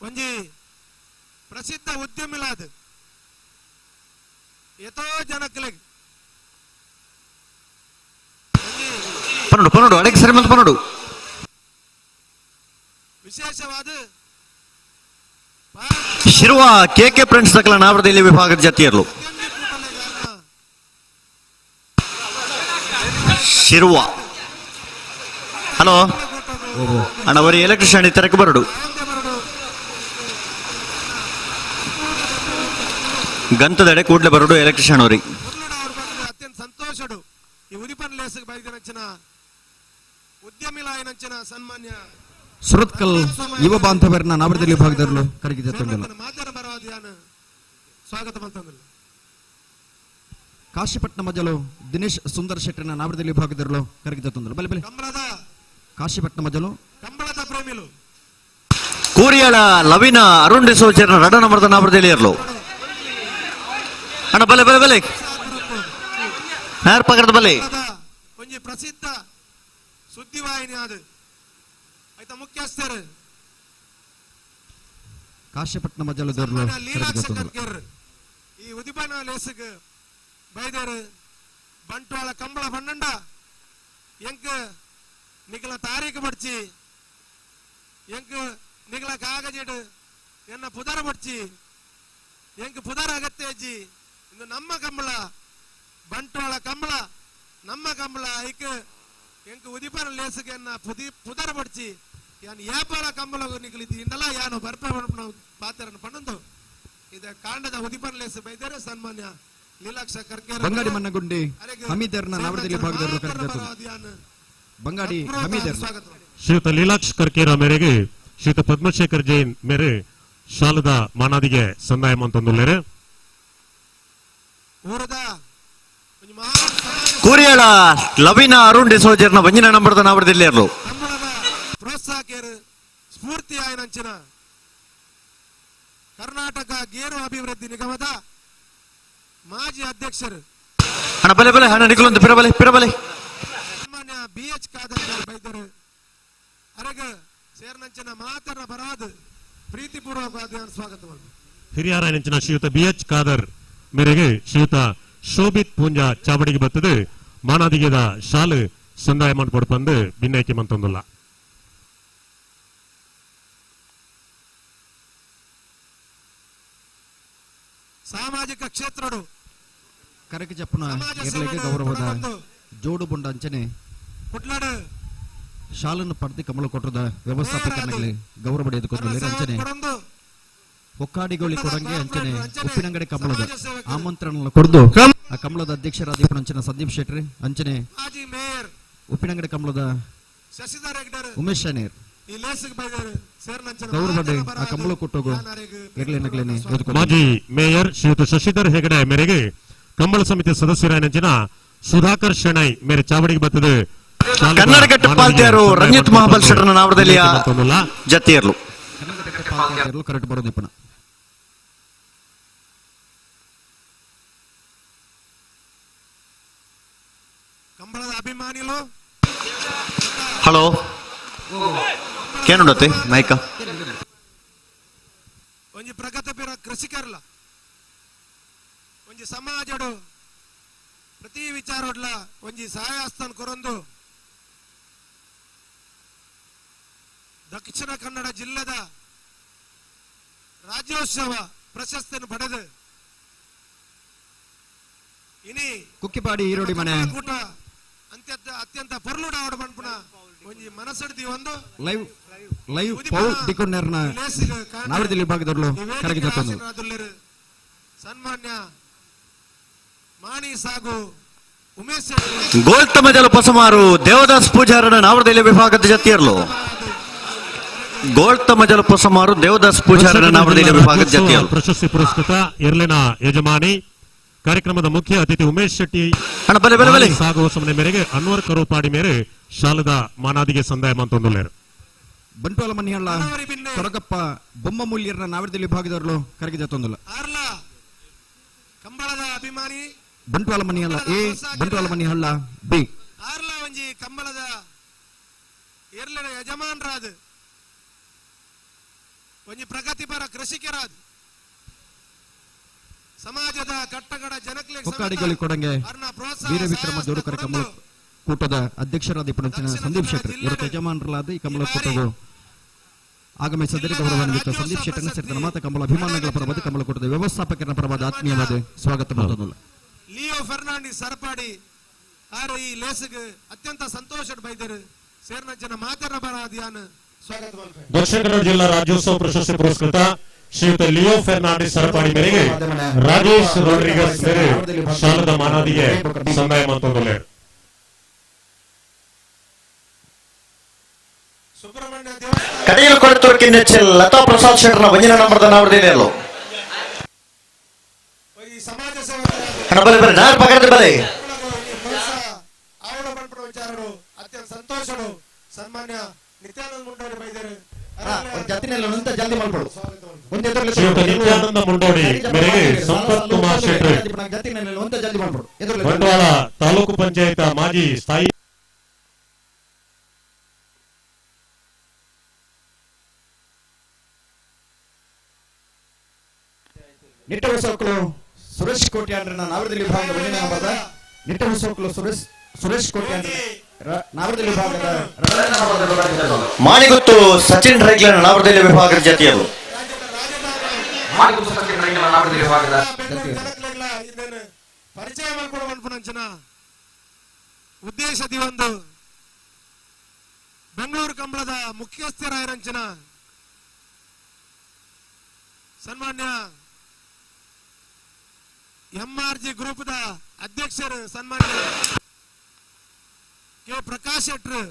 ಒಂಜಿ ಪ್ರಸಿದ್ಧ ಉದ್ಯಮಿಲಾದ ಎತೋ ಜನಕ್ಲೆಗ್ ಪನ್ನೊಂಡು ಪನ್ನೊಂಡು ಅಡಕ್ಕೆ ಸರಿ ಮಂತ್ ಪನ್ನೊಂಡು. ವಿಶೇಷವಾದ ಶಿರುವ ಕೆ ಕೆ ಫ್ರೆಂಡ್ಸ್ ದಕಲ ನಾವರದಲ್ಲಿ ವಿಭಾಗದ ಜಾತಿಯರ್ಲು ಶಿರುವ. ಹಲೋ ಅಣ್ಣ ಅವರಿ ಎಲೆಕ್ಟ್ರಿಷಿಯನ್ ತೆರಕು ಬರಡು. ಗಂತದೆಡೆ ಕೂಡ್ಲೆ ಬರಡು ಎಲೆಕ್ಟ್ರಿಷಿಯನ್ ಅವರಿಗೆ. ಅತ್ಯಂತ ಸಂತೋಷಡು ಈ ಉದಿಪನ್ ಲೇಸಗ್ ಬೈದಿನಂಚಿನ ಉದ್ಯಮಿಲಾಯನಂಚಿನ ಸನ್ಮಾನ್ಯ ಸುರತ್ಕಲ್ ಯುವ ಬಾಂಧವರನ್ನ ನಾವರದಲ್ಲಿ ವಿಭಾಗದಲ್ಲೂ ಕರಗಿ ಜತ್ತೊಂದುಲ್ಲ. ಮಾಧ್ಯಮ ಪರವಾದಿಯಾನ ಸ್ವಾಗತ ಮಂತಂದಿಲ್ಲ. ಕಾಶಿಪಟ್ಟಣ ಮಜಲು ದಿನೇಶ್ ಸುಂದರ್ ಶೆಟ್ಟರ್ನ ನಾವರದಲ್ಲಿ ವಿಭಾಗದಲ್ಲೂ ಕರಗಿ ಜತ್ತೊಂದುಲ್ಲ. ಬಲೆ ಬಲೆ. ಕಾಶಿಪಟ್ಟಣ ಮಜಲು ಕಂಬಳದ ಪ್ರೇಮಿಲು ಕೂರಿಯಾಳ ಲವಿನ ಅರುಣ್ ಡಿಸೋಚರ್ನ ರಡ ನಂಬರ್ದ ನಾವರದಲ್ಲಿ ಇರಲು. ಅಣ್ಣ ಬಲೆ ಬಲೆ ಬಲೆ ನಾಯರ್ ಪಕಡ್ದು ಬಲೆ. ಒಂಜಿ ಪ್ರಸಿದ್ಧ ಸುದ್ದಿವಾಹಿನಿ ಅದು ಆಯ್ತಾ ಮುಖ್ಯಸ್ಥರು ಕಾಶಿಪಟ್ಟಣ ಮಜಲು ದೊರ್ಲು ಲೀಲಾಕ್ಷ ಕರ್ಕೆರ್ ಈ ಉದಿಪನ ಲೇಸಗ್ ಬೈದೇರು ಬಂಟ್ವಾಳ ಕಂಬಳ ಬಣ್ಣಂಡ ಎಂಕ್ ನಿಕಲ ತಾರೀಕು ಬಡ್ಚಿ ಎಂಕ್ ನಿಕಲ ಕಾಗಜಿಡು ಎನ್ನ ಪುದರ ಬಡ್ಚಿ ಎಂಕ್ ಪುದರ ಅಗತ್ಯ ಅಜ್ಜಿ ಇಂದು ನಮ್ಮ ಕಂಬಳ ಬಂಟ್ವಾಳ ಕಂಬಳ ನಮ್ಮ ಕಂಬಳ ಐಕ್ ಎಂಕ್ ಉದಿಪನ ಲೇಸಗ್ ಎನ್ನ ಪುದರ ಬಡ್ಚಿ ಯಾನ್ ಏಪಾಲ ಕಂಬಳ ನಿಕಲಿದ್ದು ಇಂಡಲ ಯಾನು ಬರ್ಪೆ ಪಾತ್ರನ ಪಣ್ಣಂದು ಇದು ಕಾಂಡದ ಉದಿಪನ್ಲೇಸ್ ಬೈದರೆ ಸನ್ಮಾನ್ಯ ಲೀಲಾಕ್ಷ ಕರ್ಕೇರ ಬಂಗಾಡಿ ಮನ್ನಗುಂಡಿ ಹಮೀದರ್ನ ನಾವರದಲ್ಲಿ ಭಾಗದವರು ಕರೆದು ಬಂಗಾಡಿ ಹಮೀದರ್ ಸ್ವಾಗತ. ಶ್ರೀಯುತ ಲೀಲಾಕ್ಷ ಕರ್ಕೇರ ಮೇರೆಗೆ ಶ್ರೀಯುತ ಪದ್ಮಶೇಖರ್ ಜೈನ್ ಮೇರೆ ಶಾಲದ ಮಾನಾದಿಗೆ ಸಂದಾಯ ಮಂತೊಂದುಲ್ಲೇರು. ಊರದ ಒಂಜಿ ಮಹಾನ್ ಸಮಾಜ ಕೂರಿಯಾಳ ಲವಿನ ಅರುಣ್ ಡಿಸೋಜರ್ನ ಒಂಜಿನ ನಂಬರ್ದ ನಾವರದಿಲ್ಲೇರ್ಲು. ಕಂಬಳದ ಪ್ರೋತ್ಸಾಹಕರು ಸ್ಫೂರ್ತಿ ಆಯನಂಚಿನ ಕರ್ನಾಟಕ ಗೇರು ಅಭಿವೃದ್ಧಿ ನಿಗಮದ ಮಾಜಿ ಅಧ್ಯಕ್ಷರು ಹಣ ಬಲೆ ಬಲೆ ಹಣ ನಿಕಲೊಂದು ಪಿರಬಲೆ ಪಿರಬಲೆ. ಸನ್ಮಾನ್ಯ ಬಿ ಎಚ್ ಖಾದರ್ ಬೈದರು ಅರಗ ಸೇರ್ನಂಚಿನ ಮಾತನ್ನ ಬರಾದ್ ಪ್ರೀತಿಪೂರ್ವಕವಾದ ಸ್ವಾಗತ ಮಾಡಿ. ಹಿರಿಯರ ನೆಂಚಿನ ಶ್ರೀಯುತ ಬಿ ಎಚ್ ಖಾದರ್ ಮೇರೆಗೆ ಶ್ರೀಯುತ ಶೋಭಿತ್ ಪೂಂಜಾ ಚಾವಡಿಗೆ ಬರ್ತದೆ ಮಾನಾದಿಗೆದ ಶಾಲು ಸಂದಾಯ ಮಾಡ್ಕೊಡ್ಪಂದು ಭಿನ್ನೈಕೆ ಮಂತೊಂದುಲ್ಲ. ಸಾಮಾಜಿಕ ಕ್ಷೇತ್ರಡು ಕರಕ ಜಪ್ಪುನ ಸಮಾಜ ಎರ್ಲೆಗೆ ಸೇವೆಡು ಗೌರವದ ಕೊಡಬಂದು ಜೋಡು ಬೊಂಡ ಅಂಚನೆ ಕುಟ್ಲಾಡು ಶಾಲನ್ನು ಪಡೆದು ಕಮಲ ಕೊಟ್ಟದ ವ್ಯವಸ್ಥಾಪಕನಲ್ಲಿ ಗೌರವ ಪಡೆದುಕೊಂಡು ಅಂಚನೆ ಕೊಡೊಂದು ಹೊಕ್ಕಾಡಿಗೋಳಿ ಕೊಡಂಗೆ ಅಂಚನೆ ಉಪ್ಪಿನಂಗಡಿ ಕಮಲದ ಆಮಂತ್ರಣ ಕೊಡದು ಆ ಕಮಲದ ಅಧ್ಯಕ್ಷರಾದ ಅಂಚನ ಸಂದೀಪ್ ಶೆಟ್ಟಿ ಅಂಚನೆ ಮಾಜಿ ಮೇಯರ್ ಉಪ್ಪಿನಂಗಡಿ ಕಮಲದ ಶಶಿಧರ್ ಹೆಗ್ಡರ್ ಉಮೇಶ್ ಶನೇರ್ ಈ ಲೇಸಿಗೆ ಬೈದರು ಸೇರ್ನಂಚಿನ ಗೌರವ ಮಾತನ್ನ ಆ ಕಮಲ ಕೊಟ್ಟೋಗು ಎರ್ಲೆ ನಗಲೇನೆ ಮಾಜಿ ಮೇಯರ್ ಶ್ರೀಯುತ ಶಶಿಧರ್ ಹೆಗಡೆ ಮೇರೆಗೆ ಕಂಬಳ ಸಮಿತಿ ಸದಸ್ಯರಾಯನಂಚಿನ ಸುಧಾಕರ್ ಶೆಣೈ ಮೇರೆ ಚಾವಡಿಗೆ ಬರ್ತದೆ ಕನ್ನಡ ಪಾಲ್ತಿಯಾರು ರಂಜಿತ್ ಮಹಾಬಲ್ ಶೆಟ್ಟರ್ನ ನಾವರದಲ್ಲಿಯ ಜತಿಯರ್ಲು. ಕರೆಕ್ಟ್ ಬರೋದು ಇಪ್ಪನ. ಕಂಬಳದ ಅಭಿಮಾನಿಗಳು ಹಲೋ ಕೇನುಂಡತ್ತೆ ನಾಯ್ಕ. ಒಂಜಿ ಪ್ರಗತಿಪರ ಕೃಷಿಕರ್ಲ ಒಂಜಿ ಸಮಾಜಡು ಪ್ರತಿ ವಿಚಾರಡ್ಲ ಒಂಜಿ ಸಹಾಯಸ್ಥಾನ ಕೊರೊಂದು ದಕ್ಷಿಣ ಕನ್ನಡ ಜಿಲ್ಲೆದ ರಾಜ್ಯೋತ್ಸವ ಪ್ರಶಸ್ತಿಯನ್ನು ಪಡೆದು ಇನಿ ಕುಕ್ಕಿಪಾಡಿ ಈರೋಡಿ ಮನೆ ಕೂಟ ಅತ್ಯಂತ ಅತ್ಯಂತ ಪೊರ್ಲುಡ ಆವಡ ಪನ್ಪುನ ಒಂಜಿ ಮನಸ್ಸಡ್ದಿ ಒಂದು ಲೈವ್ ಲೈವ್ ಪೌಲ್ ಡಿಕೊಂಡರ್ನ ನಾವರದಲ್ಲಿ ವಿಭಾಗದವರು ಕರಗಿ ಜಪ್ಪಂದು. ಆಸೀನರಾದುಲ್ಲೆರ್ ಸನ್ಮಾನ್ಯ ಮಾಣಿ ಸಾಗು ಉಮೇಶ್ ಶೆಟ್ಟಿ ಗೋಲ್ತಮಜಲ ಪೊಸಮಾರು ದೇವದಾಸ್ ಪೂಜಾರನ ನಾವರದಲ್ಲಿ ವಿಭಾಗದ ಜತಿಯರ್ಲು. ಗೋಲ್ತಮಜಲ ಪೊಸಮಾರು ದೇವದಾಸ್ ಪೂಜಾರನ ನಾವರದಲ್ಲಿ ವಿಭಾಗದ ಜತಿಯರ್ಲು. ಪ್ರಶಸ್ತಿ ಪುರಸ್ಕೃತ ಎರ್ಲಿನ ಯಜಮಾನಿ ಕಾರ್ಯಕ್ರಮದ ಮುಖ್ಯ ಅತಿಥಿ ಉಮೇಶ್ ಶೆಟ್ಟಿ ಅಣ್ಣ ಬಲೆ ಬಲೆ ಬಲೆ. ಸಾಗುವ ಸಮಯ ಮೇರೆಗೆ ಅನ್ವರ್ ಕರೋಪಾಡಿ ಮೇರೆ ಶಾಲದ ಮಾನಾದಿಗೆ ಸಂದಾಯ ಮಂತೊಂದುಲ್ಲೇರು. ಬಂಟ್ವಾಳ ಮನಿಹಳ್ಳ ಕೊರಗಪ್ಪ ಬೊಮ್ಮ ಮೂಲ್ಯರ್ನ ನಾವರದಲ್ಲಿ ವಿಭಾಗದವರು ಕರಗಿ ಜತ್ತೊಂದಿಲ್ಲ. ಆರ್ಲ ಕಂಬಳದ ಅಭಿಮಾನಿ ಬಂಟ್ವಾಳ ಮನಿಹಳ್ಳ ಎ ಬಂಟ್ವಾಳ ಮನಿಹಳ್ಳ ಬಿ ಆರ್ಲ ಒಂಜಿ ಕಂಬಳದ ಎರ್ಲಿನ ಯಜಮಾನರಾದ ಒಂಜಿ ಪ್ರಗತಿಪರ ಕೃಷಿಕರಾದ ಸಮಾಜದ ಕಟ್ಟಕಡ ಜನಕ್ಲೆ ಹೊಕ್ಕಾಡಿಗಳಿ ಕೊಡಂಗೆ ವೀರ ವಿಕ್ರಮ ಜೋಡುಕರ ಕಮಲ ಕೂಟದ ಅಧ್ಯಕ್ಷರಾದ ಇಪ್ಪನಂಚಿನ ಸಂದೀಪ್ ಶೆಟ್ಟರ್ ಇವರ ಯಜಮಾನರಾದ ಈ ಕಮಲ ಕೂಟವು ಆಗಮಿಸಿದರೆ ಗೌರವಾನ್ವಿತ ಸಂದೀಪ್ ಶೆಟ್ಟರ್ನ ಸೇರಿದ ಮಾತ ಕಮಲ ಅಭಿಮಾನಿಗಳ ಪರವಾದ ಕಮಲ ಕೂಟದ ವ್ಯವಸ್ಥಾಪಕರ ಪರವಾದ ಆತ್ಮೀಯವಾದ ಸ್ವಾಗತ ಮಾಡುವುದಿಲ್ಲ. ಲಿಯೋ ಫೆರ್ನಾಂಡಿಸ್ ಸರಪಾಡಿ ಆರು ಈ ಲೇಸಿಗೆ ಅತ್ಯಂತ ಸಂತೋಷ ಬೈದರು ಸೇರ್ನಂಚಿನ ಮಾತನ್ನ ಬರಾದಿಯಾನ ಸ್ವಾಗತ ಮಲ್ಪೆ. ದಕ್ಷಿಣ ಕನ್ನಡ ಜಿಲ್ಲಾ ರಾಜ್ಯೋತ್ಸವ ಪ್ರಶಸ್ತಿ ಪುರಸ್ಕೃತ ಶ್ರೀಯುತ ಲಿಯೋ ಫೆರ್ನಾಂಡಿಸ್ ಸರಪಾಡಿ ಮೇರೆಗೆ ರಾಜೇಶ್ ರೋಡ್ರಿಗಸ್ ಮೇರೆ ಶಾಲದ ಮಾನಾದಿಗೆ ಸಂದಾಯ ಮಂತೊಂದುಲ್ಲೇರು. ಸುಬ್ರಹ್ಮಣ್ಯ ದೇವಸ್ಥಾನ ಕಡೆಯಲ್ಲಿ ಕೊರತೂರು ಕಿನ್ನೆಚ್ಚಲ್ ಲತಾ ಪ್ರಸಾದ್ ಶೆಟ್ಟರ್ನ ಒಂಜಿನ ನಂಬರ್ದ ನಾವರದಲ್ಲಿ ಈ ಸಮಾಜ ಸೇವಕರಾದ ಹಣ ಬಲೆ ಬಲೆ ನಾರ್ ಪಕಡದ ಬಲೆ. ಪ್ರೋತ್ಸಾಹ ಆವಡ ಪನ್ಪುನ ವಿಚಾರಡು ಅತ್ಯಂತ ಸಂತೋಷಡು ಸನ್ಮಾನ್ಯ ನಿತ್ಯಾನಂದ ಮುಂಡೋಡಿ ಬೈದರು. ಜತಿನೆಲ್ಲ ನಂತ ಜಲ್ದಿ ಮಲ್ಪಡು. ಶ್ರೀಯುತ ನಿತ್ಯಾನಂದ ಮುಂಡೋಡಿ ಮೇರೆಗೆ ಸಂಪತ್ ಕುಮಾರ್ ಶೆಟ್ಟರ್ ಜತಿನೆಲ್ಲ ಒಂದ ಜಲ್ದಿ ಮಲ್ಪಡು. ಬಂಟ್ವಾಳ ತಾಲೂಕು ಪಂಚಾಯತ್ ಮಾಜಿ ಸ್ಥಾಯಿ ನಿಟ್ಟ ಹೊಸಕಲು ಸುರೇಶ್ ಕೋಟ್ಯಾಂಡ್ರನ್ನ ನಾವರದಲ್ಲಿ ವಿಭಾಗದ ಒಂದನೇ ನಂಬರ್ದ ನಿಟ್ಟ ಹೊಸಕಲು ಸುರೇಶ್ ಕೋಟ್ಯಾಂಡ್ರ ನಾವರದಲ್ಲಿ ವಿಭಾಗದ ಮಾಣಿಗುತ್ತು ಸಚಿನ್ ರೈಗ್ಲನ ನಾವರದಲ್ಲಿ ವಿಭಾಗದ ಜತಿಯರು. ಇದನ್ನು ಪರಿಚಯ ಮಾಡ್ಕೊಡುವ ಪನ್ಪುನಂಚಿನ ಉದ್ದೇಶದಿ ಒಂದು ಬೆಂಗಳೂರು ಕಂಬಳದ ಮುಖ್ಯಸ್ಥರಾಯರಂಚಿನ ಸನ್ಮಾನ್ಯ ಎಂಆರ್ಜಿ ಗ್ರೂಪ್ the ಅಧ್ಯಕ್ಷರು ಸನ್ಮಾನ್ಯ ಕೆ ಪ್ರಕಾಶ್ ಶೆಟ್ರು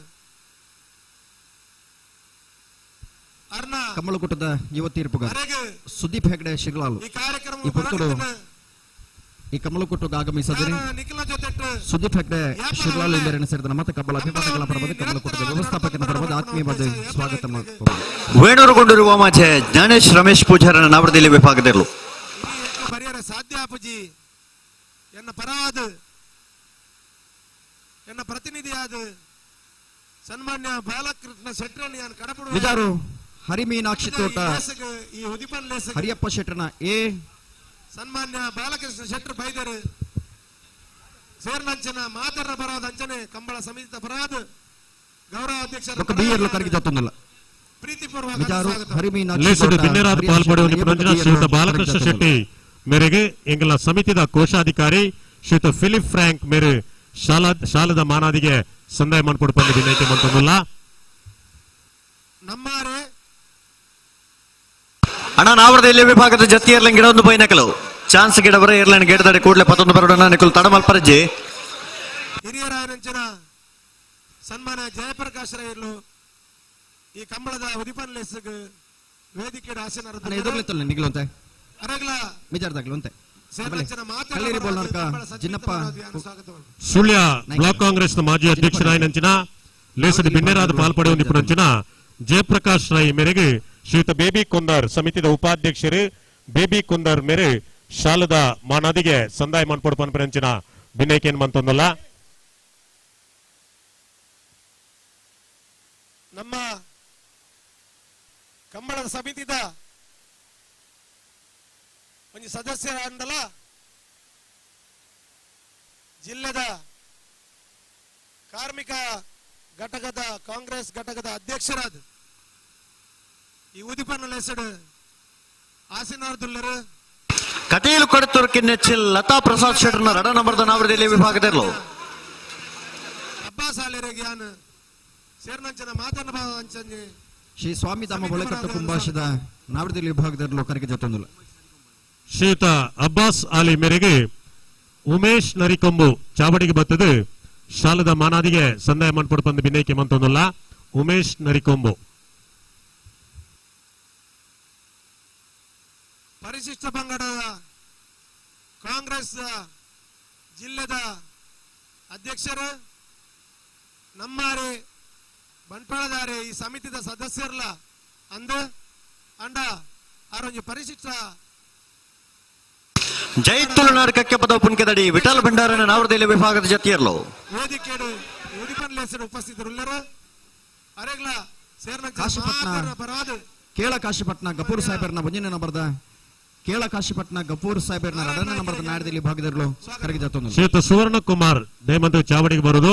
ಅರ್ನ ಕಮ್ಮಳಕೂಟದ ಯುವ ತೀರ್ಪುಗಾರ ಸುದೀಪ್ ಹೆಗ್ಡೆ ಶಿಗ್ಲಾಲು ಈ ಕಾರ್ಯಕ್ರಮ ಈ ಪೊರ್ತುಡು ಈ ಕಮ್ಮಳಕೂಟಕ್ಕೆ ಆಗಮಿಸಿದರೆ ಸುದೀಪ್ ಹೆಗ್ಡೆ ಶಿಗ್ಲಾಲು ಇಂದರನ್ನು ಸೇರಿದ ಮತ್ತೆ ಕಬ್ಬಳ ಅಭಿಮಾನಿಗಳ ಪರವಾದ ಕಮ್ಮಳಕೂಟದ ವ್ಯವಸ್ಥಾಪಕನ ಪರವಾದ ಆತ್ಮೀಯವಾದ ಸ್ವಾಗತ ವೇಣೂರುಗೊಂಡಿರುವ ಮಾಜೆ ಜ್ಞಾನೇಶ್ ರಮೇಶ್ ಪೂಜಾರನ ನಾವರದಲ್ಲಿ ವಿಭಾಗದಲ್ಲೂ ಪರಿಹಾರ ಸಾಧ್ಯ ಅಪುಜಿ ಎನ್ನ ಪರಾದ ಎನ್ನ ಪ್ರತಿನಿಧಿಯಾದ ಸನ್ಮಾನ್ಯ ಬಾಲಕೃಷ್ಣ ಶೆಟ್ಟರನ್ನು ನಾನು ಕಡಪಡುವ ವಿದಾರು ಹರಿಮೀನಾಕ್ಷಿ ತೋಟ ಈ ಉದಿಪನ್ ಲೇಸಗ್ ಹರಿಯಪ್ಪ ಶೆಟ್ಟರನ ಎ ಸನ್ಮಾನ್ಯ ಬಾಲಕೃಷ್ಣ ಶೆಟ್ಟರ್ ಬೈದರು ಸೇರ್ನಂಚನ ಮಾತರ್ನ ಬರಾದ ಅಂಚನೆ ಕಂಬಳ ಸಮಿತಿ ಬರಾದ ಗೌರವ ಅಧ್ಯಕ್ಷರ ಬೊಕ್ಕ ಬಿ ಎರ್ಲು ಕರಗಿ ಜತ್ತೊಂದುಲ್ಲ ಪ್ರೀತಿಪೂರ್ವಕ ವಿದಾರು ಸ್ವಾಗತ. ಹರಿಮೀನಾಕ್ಷಿ ಲೇಸಡು ತೋಟ ಬಿನ್ನೆರಾದ ಹರಿಯಪ್ಪ ಪಾಲ್ಪಡೆಯುವ ಶೆಟ್ಟರನ ಎ ನಿಪುಣಂಜನ ಬೊಕ್ಕ ಬಿ ಶ್ರೀಯುತ ಎರ್ಲು ಬಾಲಕೃಷ್ಣ ಕರಗಿ ಶೆಟ್ಟಿ ಮೇರೆಗೆ ಎಂಗಲ ಸಮಿತಿದ ಕೋಶಾಧಿಕಾರಿ ಶ್ರೀಯುತ ಫಿಲಿಪ್ ಫ್ರಾಂಕ್ ಮೇರೆ ಶಾಲದ ಮಾನಾದಿಗೆ ಸಂದಾಯ ಮನ್ಪೊಡು ಪಂದು ವಿನಂತಿ ಮಂತೊಂದುಲ್ಲ. ನಮ್ಮಾರೆ ಅಣ್ಣ ನಾವರದಲ್ಲಿ ವಿಭಾಗದ ಜತಿ ಏರ್ಲೈನ್ ಗಿಡ ಒಂದು ಬೈನಕಲು ಚಾನ್ಸ್ ಗಿಡವರ ಏರ್ಲೈನ್ ಗೇಟ್ ಕೂಡಲೇ ಪತ್ತೊಂದು ಬರೋಣ ನಿಕುಲ್ ತಡಮಲ್ಪರಜ್ಜಿ ಹಿರಿಯರಾಯನಂಚನ ಸನ್ಮಾನ್ಯ ಜಯಪ್ರಕಾಶ್ ರೈರ್ಲು ಈ ಕಂಬಳದ ಉದಿಪನ್ ಲೇಸಗ್ ವೇದಿಕೆ ಆಸೀನರ ಅಣ್ಣ ಎದುರ್ಲಿತ್ತಲ್ಲ ನಿಗ್ಲಂತೆ ಅರಗ್ಲ ಮಿಜಾರ್ದಾಗ್ಲು ಅಂತೆ ಸೇರ್ನಂಚನ ಮಾತನ್ನ ಕಳ್ಳೇರಿ ಬೋಲ್ನಾರ್ಕ ಕಂಬಳ ಸಮಿತಿ ಜಿನ್ನಪ್ಪ ಸ್ವಾಗತ ಸುಳ್ಯ ಬ್ಲಾಕ್ ಕಾಂಗ್ರೆಸ್ ನ ಮಾಜಿ ಅಧ್ಯಕ್ಷರಾಯನಂಚಿನ ಲೇಸಡು ಬಿನ್ನೆರಾದ ಪಾಲ್ಪಡೆಯುವ ನಿಪುಣಂಚಿನ ಜಯಪ್ರಕಾಶ್ ರೈ ಮೇರೆಗೆ ಶ್ರೀಯುತ ಬೇಬಿ ಕುಂದರ್ ಸಮಿತಿದ ಉಪಾಧ್ಯಕ್ಷರು ಬೇಬಿ ಕುಂದರ್ ಮೇರೆ ಶಾಲದ ಮಾನಾದಿಗೆ ಸಂದಾಯ ಮನ್ಪೊಡು ಪನ್ಪರಂಚಿನ ಬಿನ್ನೈಕೇನ್ ಮಂತೊಂದುಲ್ಲ. ನಮ್ಮ ಕಂಬಳದ ಸಮಿತಿದ ಒಂದು ಸದಸ್ಯರಾಂದಲ ಜಿಲ್ಲೆದ ಕಾರ್ಮಿಕ ಘಟಕದ ಕಾಂಗ್ರೆಸ್ ಘಟಕದ ಅಧ್ಯಕ್ಷರಾದ ಈ ಉದಿಪನ ಲೇಸಡು ಆಸೀನಾರ್ದುಲ್ಲರು ಕಟೀಲು ಕಡತೂರು ಕಿನ್ನೆಚ್ಚಿಲ್ ಲತಾ ಪ್ರಸಾದ್ ಶೆಟ್ಟರ್ನ ರಡ ನಂಬರ್ದ ನಾವರದಲ್ಲಿ ವಿಭಾಗದಲ್ಲೂ ಅಬ್ಬಾಸ್ ಆಲೇರಿಗೆ ಯಾನ್ ಸೇರ್ನಂಚನ ಮಾತನ್ನ ಅಂಚಂಜಿ ಶ್ರೀ ಸ್ವಾಮಿ ತಮ್ಮ ಒಳಕಟ್ಟು ಕುಂಭಾಷದ ನಾವರದಲ್ಲಿ ವಿಭಾಗದಲ್ಲೂ ಕರಗಿ ಜತ್ತೊಂದುಲ್ಲ. ಶ್ರೀಯುತ ಅಬ್ಬಾಸ್ ಆಲಿ ಮೇರೆಗೆ ಉಮೇಶ್ ನರಿಕೊಂಬು ಚಾವಡಿಗೆ ಬತ್ತದು ಶಾಲದ ಮಾನಾದಿಗೆ ಸಂದಾಯ ಮನ್ಪೊಡು ಪಂದು ಬಿನ್ನೈಕೆ ಮಂತೊಂದುಲ್ಲ. ಉಮೇಶ್ ನರಿಕೊಂಬು ಪರಿಶಿಷ್ಟ ಪಂಗಡದ ಕಾಂಗ್ರೆಸ್ ಜಿಲ್ಲೆದ ಅಧ್ಯಕ್ಷರು ನಮ್ಮಾರೆ ಬಂಟ್ವಾಳದಾರೆ ಈ ಸಮಿತಿದ ಸದಸ್ಯರ್ಲ ಅಂದ ಅಂಡ ಆರೊಂಜಿ ಪರಿಶಿಷ್ಟ ಜೈ ತುಳುನಾಡು ಕಕ್ಕೆ ಪದವು ಪುನ್ಕೆದಡಿ ವಿಠಲ್ ಭಂಡಾರನ ನಾವರದಲ್ಲಿ ವಿಭಾಗದ ಜತಿಯರ್ಲು ವೇದಿಕೆಡು ಉದಿಪನ್ ಲೇಸರು ಉಪಸ್ಥಿತರುಲ್ಲರು ಅರೆಗ್ಲ ಸೇರ್ನಂಚನ ಕಾಶಿಪಟ್ನ ಮಾತನ್ನ ಬರಾದ ಕೇಳ ಕಾಶಿಪಟ್ನ ಗಫೂರ್ ಸಾಹೇಬರ್ನ ಒಂದನೇ ನಂಬರ್ದ ಕೇಳ ಕಾಶಿಪಟ್ನ ಗಫೂರ್ ಸಾಹೇಬರ್ನ ಎರಡನೇ ನಂಬರ್ದ ನಾಡದಲ್ಲಿ ವಿಭಾಗದಲ್ಲೂ ಕರಗಿ ಜತ್ತೊಂದುಲ್ಲ. ಶ್ರೀಯುತ ಸುವರ್ಣ ಕುಮಾರ್ ದಯಮಂತು ಚಾವಡಿಗೆ ಬರುವುದು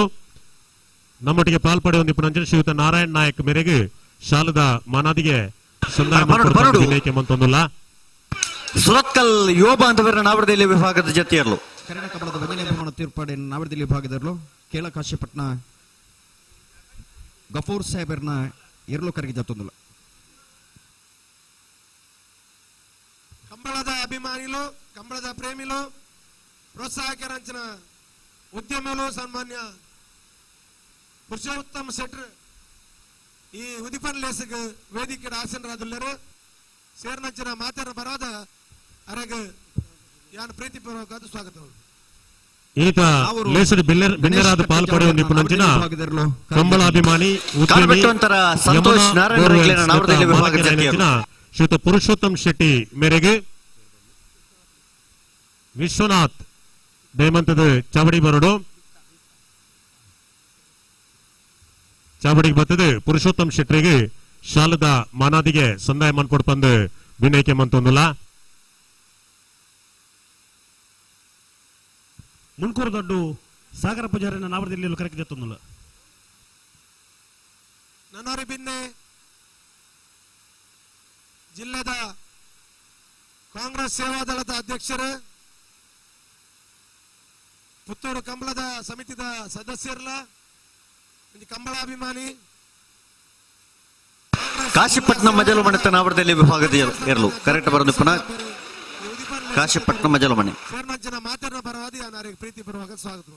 ನಮ್ಮೊಟ್ಟಿಗೆ ಪಾಲ್ಪಡೆಯುವ ನಿಪುಣಂಜನ ಶ್ರೀಯುತ ನಾರಾಯಣ್ ನಾಯಕ್ ಮೇರೆಗೆ ಶಾಲದ ಮಾನಾದಿಗೆ ಸಂದಾಯ ಬರಡು, ಬರಡು. ವಿನಯಕ್ಕೆ ಮಂತೊಂದುಲ್ಲ. ಸುರತ್ಕಲ್ ಯುವ ಬಾಂಧವರ ನಾವರದಲ್ಲಿ ವಿಭಾಗದ ಜತಿಯರ್ಲು ಕನ್ನಡ ಕಬಳದ ಒಂದನೇ ಪ್ರಮಾಣ ತೀರ್ಪಾಡಿ ನಾವರದಲ್ಲಿ ವಿಭಾಗದಲ್ಲೂ ಕೇಳ ಕಾಶಿಪಟ್ನ ಗಫೂರ್ ಸಾಹೇಬರ್ನ ಎರಲು ಕರಗಿ ಜತ್ತೊಂದುಲ್ಲ. ಕಂಬಳದ ಅಭಿಮಾನಿಲು ಕಂಬಳದ ಪ್ರೇಮಿಲು ಪ್ರೋತ್ಸಾಹಕರಂಚಿನ ಉದ್ಯಮಿಲು ಸನ್ಮಾನ್ಯ ಪುರುಷೋತ್ತಮ ಶೆಟ್ರ್ ಈ ಉದಿಪನ್ ಲೇಸಗ್ ವೇದಿಕೆ ಆಸನರಾದುಲ್ಲರು ಸೇರ್ನಂಚಿನ ಮಾತನ್ನ ಬರಾದ ಅರಗ ಯಾನ್ ಪ್ರೀತಿಪೂರ್ವಕ ಸ್ವಾಗತ. ಈತ ಲೇಸಡು ಬಿನ್ನೆರಾದ ಪಾಲ್ಪಡೆಯುವ ನಿಪುಣಂಚಿನ ಕಂಬಳ ಅಭಿಮಾನಿ ಉದ್ಯಮಿ ಕಾಲ್ಬೆಟ್ಟುವಂತರ ಸಂತೋಷ್ ಯಮುನಾ ನಾರಾಯಣ ಬೋರ್ವೆಲ್ಸ್ ರೈಕ್ಲೆನ ನಾವರದಲ್ಲಿ ವಿಭಾಗದ ಮಾಲೀಕರಾಗಿರುವ ಜತಿಯರ್ಲು. ಶ್ರೀಯುತ ಪುರುಷೋತ್ತಮ್ ಶೆಟ್ಟಿ ಮೇರೆಗೆ ವಿಶ್ವನಾಥ್ ದಯಮಂತದ ಚಾವಡಿ ಬರಡು ಚಾವಡಿಗೆ ಬರ್ತದೆ ಪುರುಷೋತ್ತಮ್ ಶೆಟ್ಟರಿಗೆ ಶಾಲದ ಮಾನಾದಿಗೆ ಸಂದಾಯ ಮನ್ಕೊಡ್ ಪಂದು ವಿನಯಕ್ಕೆ ಮಂತೊಂದುಲ್ಲ. ಮುಂಡ್ಕೂರು ದೊಡ್ಡ ಸಾಗರ ಪೂಜಾರಿನ ನಾವರದಲ್ಲಿ ಕರೆಕ್ಟ್ ಜತ್ತೊಂದುಲ್ಲ. ನನೋರಿ ಬಿನ್ನೆ ಜಿಲ್ಲೆದ ಕಾಂಗ್ರೆಸ್ ಸೇವಾದಳದ ಅಧ್ಯಕ್ಷರು ಪುತ್ತೂರು ಕಂಬಳದ ಸಮಿತಿದ ಸದಸ್ಯರ್ಲ ಒಂಜಿ ಕಂಬಳಾಭಿಮಾನಿ ಕಾಶಿಪಟ್ನಂ ಮಜಲು ಮಣಿತ ನಾವರದಲ್ಲಿ ವಿಭಾಗದ ಎರಲು ಕರೆಕ್ಟ್ ಬರೋದು ಪುನಃ ಕಾಶಿಪಟ್ಟಣ ಮಜಲಮನೆ. ಸೇರ್ನಂಚಿನ ಮಾತೆರ್ನ ಪರವಾದಿ ಅನಾರಿಗೆ ಪ್ರೀತಿಪೂರ್ವಕ ಸ್ವಾಗತ.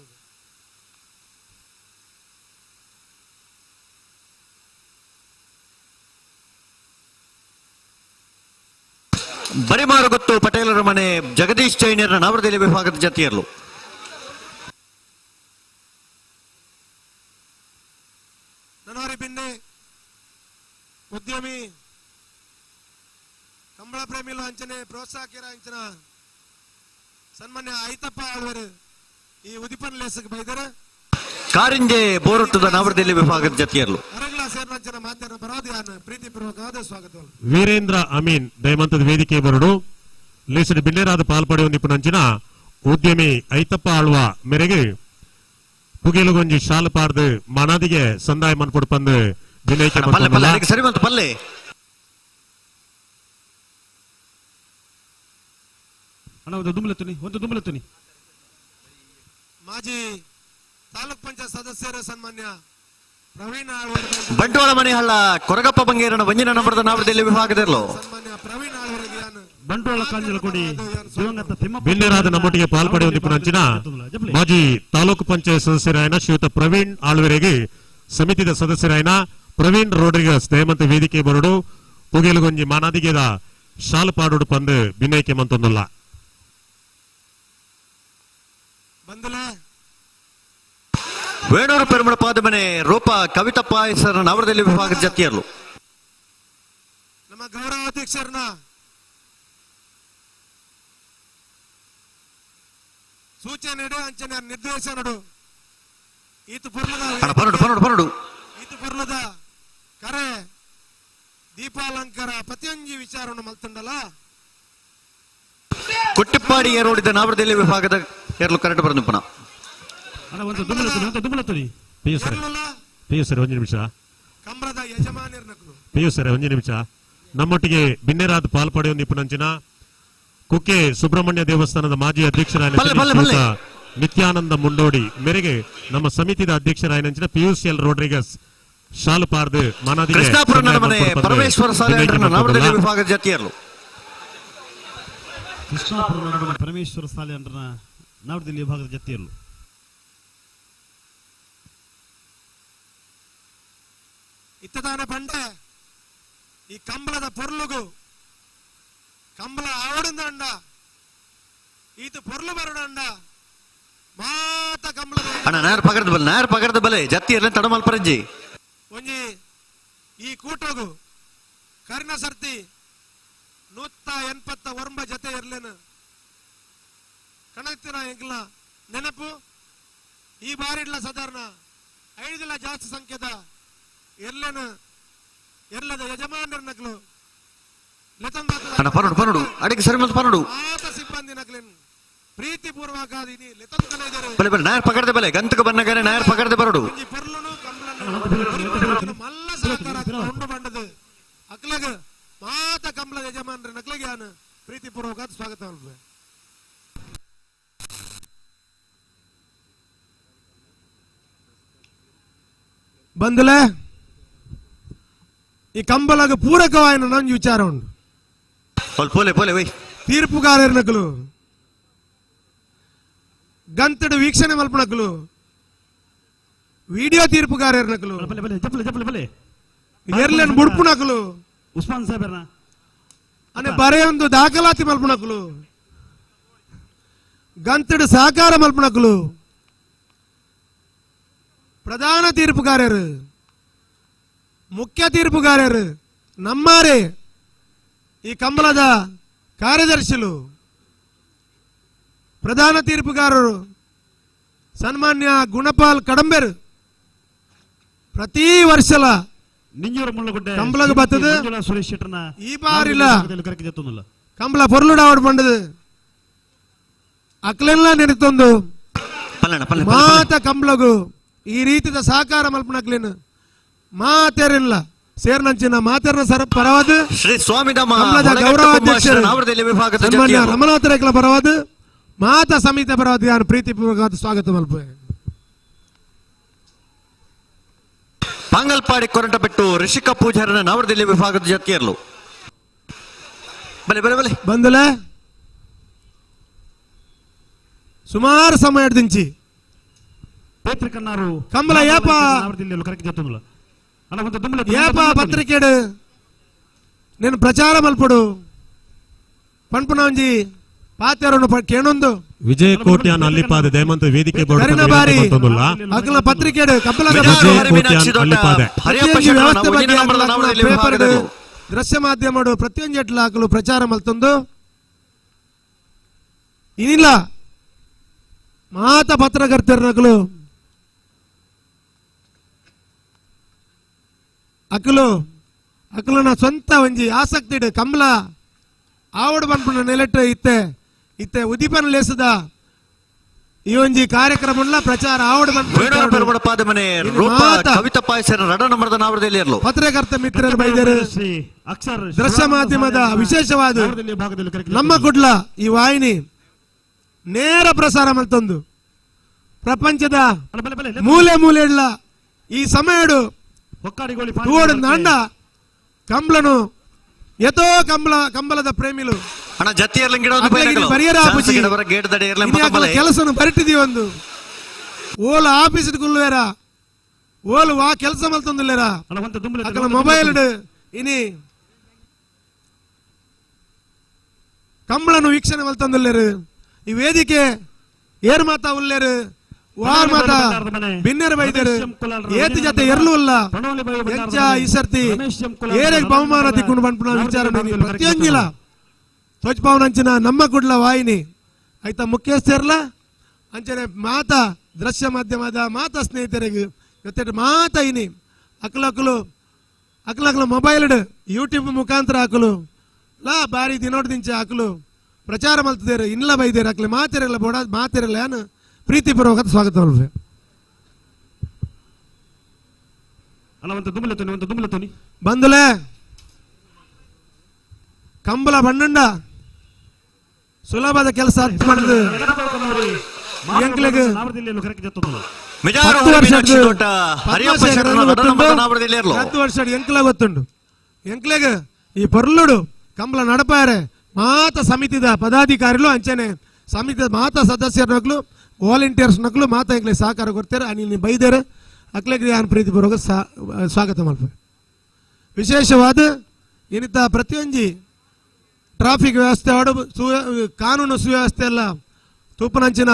ಬರಿಮಾರುಗೊತ್ತು ಪಟೇಲರ ಮನೆ ಜಗದೀಶ್ ಜೈನರ ನವರದೆಲೆ ವಿಭಾಗದ ಜತೆಯಲ್ಲೂ ನನವರಿ ಬಿನ್ನೆ ಉದ್ಯಮಿ ಕಂಬಳ ಪ್ರೇಮಿಲು ಅಂಚನೆ ಪ್ರೋತ್ಸಾಹಕರ ಅಂಚನ ಸನ್ಮಾನ್ಯ ಐತಪ್ಪ ಆಳ್ವರು ಈ ಉದಿಪನ ಲೇಸಕ್ಕೆ ಬೈದರೆ ಕಾರಿಂಜೆ ಬೋರೊಟ್ಟದ ನವರದೆಲೆ ವಿಭಾಗದ ಜತೆಯಲ್ಲೂ ವೀರೇಂದ್ರ ಅಮೀನ್ ದಯಮಂತದ ವೇದಿಕೆ ಬರಡು ಲೇಸಡ್ ಬಿನ್ನೇರಾದ ಪಾಲ್ಪಡೆಯುವ ನಿಪುಣಂಚಿನ ಉದ್ಯಮಿ ಐತಪ್ಪ ಆಳ್ವ ಮೇರೆಗೆ ಪುಗೇಲುಗೊಂಜಿ ಶಾಲು ಪಾರ್ದು ಮನದಿಗೆ ಸಂದಾಯ ಮನ್ಪುಡು ಪಂದು ವಿನಯಕ್ಕೆ ಸರಿ ಬಂತು ಪಲ್ಲೆ ಅಣ್ಣ ಒಂದು ದುಮ್ಲತ್ತುನಿ ಒಂದು ದುಮ್ಲತ್ತುನಿ. ಮಾಜಿ ತಾಲೂಕ್ ಪಂಚಾಯತ್ ಸದಸ್ಯರ ಸನ್ಮಾನ್ಯ ಪ್ರವೀಣ್ ಬಂಟ್ವಾಳ ಮನೆಹಳ್ಳ ಕೊರಗಪ್ಪ ಬಂಗೇರನ ವಂಜಿನ ನಂಬರದ ನಾವರದಲ್ಲಿ ವಿಭಾಗದಿರಲು ಬಂಟ್ವಾಳ ಕಾಂಜಲಕೋಡಿ ದಿವಂಗತ ತಿಮ್ಮಪ್ಪ ಬಿನ್ನೇರಾದ ನಮ್ಮೊಟ್ಟಿಗೆ ಪಾಲ್ಪಡೆಯುವ ನಿಪುಣಂಚಿನ ಮಾಜಿ ತಾಲೂಕು ಪಂಚಾಯತ್ ಸದಸ್ಯರಾಯನ ಶ್ರೀಯುತ ಪ್ರವೀಣ್ ಆಳ್ವರೆಗೆ ಸಮಿತಿದ ಸದಸ್ಯರಾಯನ ಪ್ರವೀಣ್ ರೋಡ್ರಿಗಸ್ ದಯಮಂತ ವೇದಿಕೆ ಬರಡು ಪುಗೇಲುಗೊಂಜಿ ಮಾನಾದಿಗೆದ ಶಾಲು ಪಾಡುಡು ಪಂದು ಬಿನ್ನೈಕೆ ಮಂತೊಂದುಲ್ಲ. ವೇಣೂರು ಪೆರುಮಳ ಪಾದಮನೆ ರೂಪ ಕವಿತಾ ಪಾಯಸರ ನವರದಲ್ಲಿ ವಿಭಾಗದ ಜತೆಯಲ್ಲೂ ನಮ್ಮ ಗೌರವಾಧ್ಯಕ್ಷರನ್ನ ಸೂಚನೆ ಅಂಚನೆ ನಿರ್ದೇಶನಡು ಈತು ಪುರ್ಲದ ಈತು ಪುರ್ಲದ ಕರೆ ದೀಪಾಲಂಕಾರ ಪ್ರತಿಯೊಂಜಿ ವಿಚಾರವನ್ನು ಮಲ್ತುಂಡಲ ಕೊಟ್ಟಿಪ್ಪಾಡಿ ಏರೋಡಿದ ನವರದಲ್ಲಿ ವಿಭಾಗದ ಏರ್ಲು ಕರೆಕ್ಟ್ ಬರಂದು ಪುನಃ ಒಂದು ದುಮ್ಲತ್ತುನಿ. ಪಿ ಸರ್ ಒಂದು ನಿಮಿಷ ಪಿ ಯು ಸರ್ ಒಂದು ನಿಮಿಷ ನಮ್ಮೊಟ್ಟಿಗೆ ಬಿನ್ನೇರಾದ ಪಾಲ್ಪಡೆಯುವ ನಿಪುಣಂಚಿನ ಕುಕ್ಕೆ ಸುಬ್ರಹ್ಮಣ್ಯ ದೇವಸ್ಥಾನದ ಮಾಜಿ ಅಧ್ಯಕ್ಷರಾದ ನಿತ್ಯಾನಂದ ಮುಂಡೋಡಿ ಮೇರೆಗೆ ನಮ್ಮ ಸಮಿತಿದ ಅಧ್ಯಕ್ಷರಾಯನಂಚಿನ ಪಿಯುಸಿಎಲ್ ರೋಡ್ರಿಗಸ್ ಶಾಲು ಪಾರ್ದು ಮನದಿಗೆ ಕೃಷ್ಣಾಪುರ ನರಮನೆ ಪರಮೇಶ್ವರ ಸಾಲೆ ನವರದಲ್ಲಿ ವಿಭಾಗದ ಜತೆಯಲ್ಲೂ ಕೃಷ್ಣಾಪುರ ನರಮನೆ ಪರಮೇಶ್ವರ ಸಾಲೆ ನವರದಲ್ಲಿ ವಿಭಾಗದ ಜತೆಯಲ್ಲೂ ಇತ್ತದಾನ ಪಂಡೆ ಈ ಕಂಬಳದ ಪೊರ್ಲುಗು ಕಂಬಳ ಆವಡುಂದಂಡ ಈತ ಪೊರ್ಲು ಬರಡಂಡ ಮಾತ ಕಂಬಳದ ಅಣ್ಣ ನೇರ ಪಗರದ ಬಲೆ ನೇರ ಪಗರದ ಬಲೆ ಜತ್ತಿ ಇರಲಿ ತಡಮಲ್ ಪರಂಜಿ ಒಂಜಿ ಈ ಕೂಟಗು ಕರ್ಣ ಸರ್ತಿ 189 ಜೊತೆ ಇರ್ಲೇನು ಕಣಕ್ತಿನ ಎಂಕ್ಲ ನೆನಪು ಈ ಬಾರಿಡ್ಲ ಸಾಧಾರಣ 5 ಜಾಸ್ತಿ ಸಂಖ್ಯೆದ ಎರ್ಲೇನು ಎರ್ಲದ ಯಜಮಾನರ ನಕಲು ಪನಡು ಪನಡು ಅಡಿಗೆ ಸರಿ ಮತ್ತು ಪನಡು ಮಾತ ಸಿಬ್ಬಂದಿ ನಕಲಿನ್ ಪ್ರೀತಿಪೂರ್ವಕ ಬಲೆ ಬಲೆ ನಾಯರ್ ಪಗಡದೆ ಬಲೆ ಗಂತಕ ಬನ್ನಗನೆ ನಾಯರ್ ಪಗಡದೆ ಬರಡು ಮಲ್ಲ ಸಹಕಾರ ಉಂಡು ಬಂಡದು ಅಕ್ಲಗ ಮಾತ ಕಂಬಳದ ಯಜಮಾನರ ನಕಲಿಗೆ ಯಾನು ಪ್ರೀತಿಪೂರ್ವಕ ಸ್ವಾಗತ. ಬಂದಲೇ ಈ ಕಂಬಳಗ ಪೂರಕವಾಯಿನ ನಂಜು ವಿಚಾರ ಉಂಟು. ತೀರ್ಪುಗಾರರ ನಕಲು ಗಂತಡು ವೀಕ್ಷಣೆ ಮಲ್ಪನಕಲು ವಿಡಿಯೋ ತೀರ್ಪುಗಾರರ ನಕಲು ಎರ್ಲೆನ್ ಬುಡ್ಪು ನಕಲು ಉಸ್ಮಾನ್ ಸಾಹೇಬರ್ನ ಅನೆ ಬರೆಯೊಂದು ದಾಖಲಾತಿ ಮಲ್ಪನಕಲು ಗಂತಡು ಸಹಕಾರ ಮಲ್ಪನಕಲು ಪ್ರಧಾನ ತೀರ್ಪುಗಾರರು ಮುಖ್ಯ ತೀರ್ಪುಗಾರರು ನಮ್ಮಾರೆ ಈ ಕಂಬಳದ ಕಾರ್ಯದರ್ಶಿಲು ಪ್ರಧಾನ ತೀರ್ಪುಗಾರರು ಸನ್ಮಾನ್ಯ ಗುಣಪಾಲ್ ಕಡಂಬೆರು ಪ್ರತಿ ವರ್ಷಲ ಕಂಬಳಗ ಬರ್ತದೆ ಈ ಬಾರಿಲ್ಲ ಕಂಬಳ ಪೊರ್ಲುಡಾವಡ್ ಬಂಡದು ಅಕ್ಲೆಲ್ಲ ನೆನೆತೊಂದು ಮಾತ ಕಂಬಳಗು ಈ ರೀತಿದ ಸಹಕಾರ ಮಲ್ಪನಕ್ಲೇನು ಮಾತೇರಿಲ್ಲ ಸೇರ್ನಂಚಿನ ಮಾತೇರ್ನ ಸರ ಪರವಾದ ಶ್ರೀ ಸ್ವಾಮಿ ಗೌರವಾಧ್ಯಕ್ಷರು ಸನ್ಮಾನ್ಯ ರಮನಾಥರೇಕಲ ಪರವಾದ ಮಾತಾ ಸಮಿತಿ ಪರವಾದ ಯಾರು ಪ್ರೀತಿಪೂರ್ವಕವಾದ ಸ್ವಾಗತ ಮಲ್ಪ. ಪಾಂಗಲ್ಪಾಡಿ ಕೊರಂಟ ಬಿಟ್ಟು ಋಷಿಕಾ ಪೂಜಾರನ ನವರದಲ್ಲಿ ವಿಭಾಗದ ಜೊತೆಯಲ್ಲೂ ಬಲೆ ಬಲೆ ಬಲೆ ಬಂದಲೆ ಸುಮಾರು ಸಮಯ ದಿಂಚಿ ಕಂಬಳ ಏಪ ಏಪ ಪತ್ರಿಕೆಡು నేను ಪ್ರಚಾರ ಮಲ್ಪಡು ಪನ್ಪುನ ಒಂಜಿ ಪಾತೆರನು ಕೇಣೊಂದು ವಿಜಯ ಕೋಟ್ಯಾನ್ ಅಲ್ಲಿಪಾದ ದಯಮಂತ ವೇದಿಕೆ ಕರಿನ ಬಾರಿ ಅಕಲ ಪತ್ರಿಕೆಡು ಕಬ್ಬಲ ವಿಜಯ ಕೋಟ್ಯಾನ್ ಅಲ್ಲಿಪಾದೆ ಪ್ರತಿಯೊಂಜಿ ವ್ಯವಸ್ಥೆ ಬಗ್ಗೆ ಪೇಪರ್ ದೃಶ್ಯ ಮಾಧ್ಯಮಡು ಪ್ರತಿಯೊಂಜಿ ಎಟ್ಲ ಅಕಲು ಪ್ರಚಾರ ಮಲ್ತೊಂದು ಇನಿಲ್ಲ ಮಾತ ಪತ್ರಕರ್ತರನಕಲು ಅಕಲು ಅಕಲನ ಸ್ವಂತ ಒಂಜಿ ಆಸಕ್ತಿ ಕಮಲ ಆವಡ ಪನ್ಪುನ ನೆಲೆಟ್ ಇತ್ತೆ ಇತ್ತೆ ಉದೀಪನ ಲೇಸದ ಈ ಒಂಜಿ ಕಾರ್ಯಕ್ರಮ ಪ್ರಚಾರ ಆವಡ ಪತ್ರಕರ್ತ ಮಿತ್ರರು ಬೈದರು ದೃಶ್ಯ ಮಾಧ್ಯಮದ ವಿಶೇಷವಾದ ನಮ್ಮ ಕುಡ್ಲ ಈ ವಾಹಿನಿ ನೇರ ಪ್ರಸಾರ ಮಲ್ತೊಂದು ಪ್ರಪಂಚದ ಮೂಲೆ ಮೂಲೆ ಇಡ್ಲ ಈ ಸಮಯಡು ತೂವಡು ಕಂಬಳನು ಎತೋ ಕಂಬಳ ಕಂಬಳದ ಪ್ರೇಮಿಲು ಕೆಲಸನು ಬರಿಟಿದಿ ಒಂದು ಓಲ ಆಫೀಸ್ ಕುಲ್ವೇರ ಓಲು ವಾ ಕೆಲಸ ಮಲ್ತೊಂದುಲ್ಲೇರ ಅಕಲ ಮೊಬೈಲ್ ಇನಿ ಕಂಬಳನು ವೀಕ್ಷಣೆ ಮಲ್ತೊಂದುಲ್ಲೇರು ಈ ವೇದಿಕೆ ಏರ್ ಮಾತಾ ಉಲ್ಲೇರು ವಾರ್ ಮಾತಾ ಬಿನ್ನೆರ್ ಬೈದರು ಏತಿ ಜೊತೆ ಎರ್ಲು ಉಲ್ಲ ಎಂಚ ಈ ಸರ್ತಿ ಏರೆಗ್ ಬಹುಮಾನ ತಿಕ್ಕೊಂಡು ಪನ್ಪುನ ವಿಚಾರ ಪ್ರತಿಯೊಂಜಿಲ ತೋಜ್ಪಾವನಂಚಿನ ನಮ್ಮ ಕುಡ್ಲ ವಾಹಿನಿ ಆಯ್ತಾ ಮುಖ್ಯಸ್ಥರ್ಲ ಅಂಚನೆ ಮಾತಾ ದೃಶ್ಯ ಮಾಧ್ಯಮದ ಮಾತಾ ಸ್ನೇಹಿತರಿಗೆ ಜೊತೆ ಮಾತಾ ಇನಿ ಅಕ್ಲಕ್ಲು ಅಕ್ಲಕ್ಲು ಮೊಬೈಲ್ ಯೂಟ್ಯೂಬ್ ಮುಖಾಂತರ ಹಾಕಲು ಲಾ ಬಾರಿ ದಿನೋಡ್ದಿಂಚ ಹಾಕಲು ಪ್ರಚಾರ ಮಲ್ತದೇರು ಇನ್ಲ ಬೈದೇರು ಅಕ್ಲೆ ಮಾತಿರಲ್ಲ ಬೋಡ ಮಾತಿರಲ್ಲ ಏನು ಪ್ರೀತಿಪೂರ್ವಕ ಸ್ವಾಗತ ಬಂದುಲೆ ಕಂಬಳ ಬಣ್ಣಂಡ ಸುಲಭದ ಕೆಲಸ ಮಾಡಿದ 10 ವರ್ಷ ಎಂಕ್ಲ ಗೊತ್ತುಂಡು ಎಂಕ್ಲೆಗ್ ಈ ಪೊರ್ಲುಡು ಕಂಬಳ ನಡಪಾರೆ ಮಾತ ಸಮಿತಿದ ಪದಾಧಿಕಾರಿಗಳು ಅಂಚನೆ ಸಮಿತಿದ ಮಾತ ಸದಸ್ಯರ ನಕ್ಲು ವಾಲಂಟಿಯರ್ಸ್ ನಕ್ಲು ಮಾತ ಎಂಕ್ಲೆ ಸಹಕಾರ ಕೊಡ್ತಾರೆ ಅನಿಲ್ ಬೈದೇರೆ ಅಕ್ಲೆಗ್ ಯಾನ್ ಪ್ರೀತಿಪೂರ್ವಕ ಸ್ವಾಗತ ಮಲ್ಪೆ. ವಿಶೇಷವಾದ ಇನ್ನಿತ ಪ್ರತಿಯೊಂಜಿ ಟ್ರಾಫಿಕ್ ವ್ಯವಸ್ಥೆ ಕಾನೂನು ಸುವ್ಯವಸ್ಥೆ ಎಲ್ಲ ತೂಪನಂಚಿನ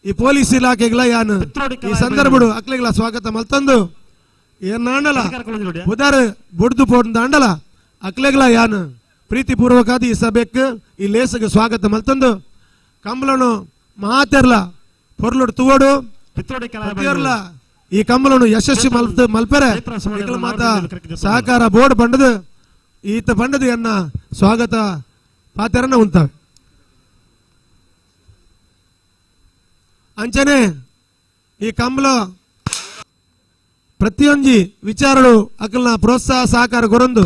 ಈ ಪೊಲೀಸ್ ಇಲಾಖೆಗಳ ಯಾನು ಈ ಸಂದರ್ಭಡು ಅಕ್ಲೆಗಳ ಸ್ವಾಗತ ಮಲ್ತಂದು ಏನಾಂಡಲ ಉದಾರ ಬುಡ್ದು ಪೋಡ್ದು ಅಂಡಲ ಅಕ್ಲೆಗಳ ಯಾನು ಪ್ರೀತಿಪೂರ್ವಕಾದ ಈ ಸಭೆಕ್ ಈ ಲೇಸಗೆ ಸ್ವಾಗತ ಮಲ್ತಂದು ಕಂಬಳನು ಮಾತೆರ್ಲ ಪೊರ್ಲುಡು ತುವಡು ಪ್ರತಿಯೊರ್ಲ ಈ ಕಂಬಳನು ಯಶಸ್ವಿ ಮಲ್ಪೆರೆ ಮಾತ ಸಹಕಾರ ಬೋರ್ಡ್ ಬಂಡದು ಈತ ಬಂಡದು ಎನ್ನ ಸ್ವಾಗತ ಪಾತೆರನ್ನ ಉಂತಾವೆ. ಅಂಚನೆ ಈ ಕಂಬಳ ಪ್ರತಿಯೊಂಜಿ ವಿಚಾರಡು ಅಕಲ್ನ ಪ್ರೋತ್ಸಾಹ ಸಹಕಾರ ಕೊರೊಂದು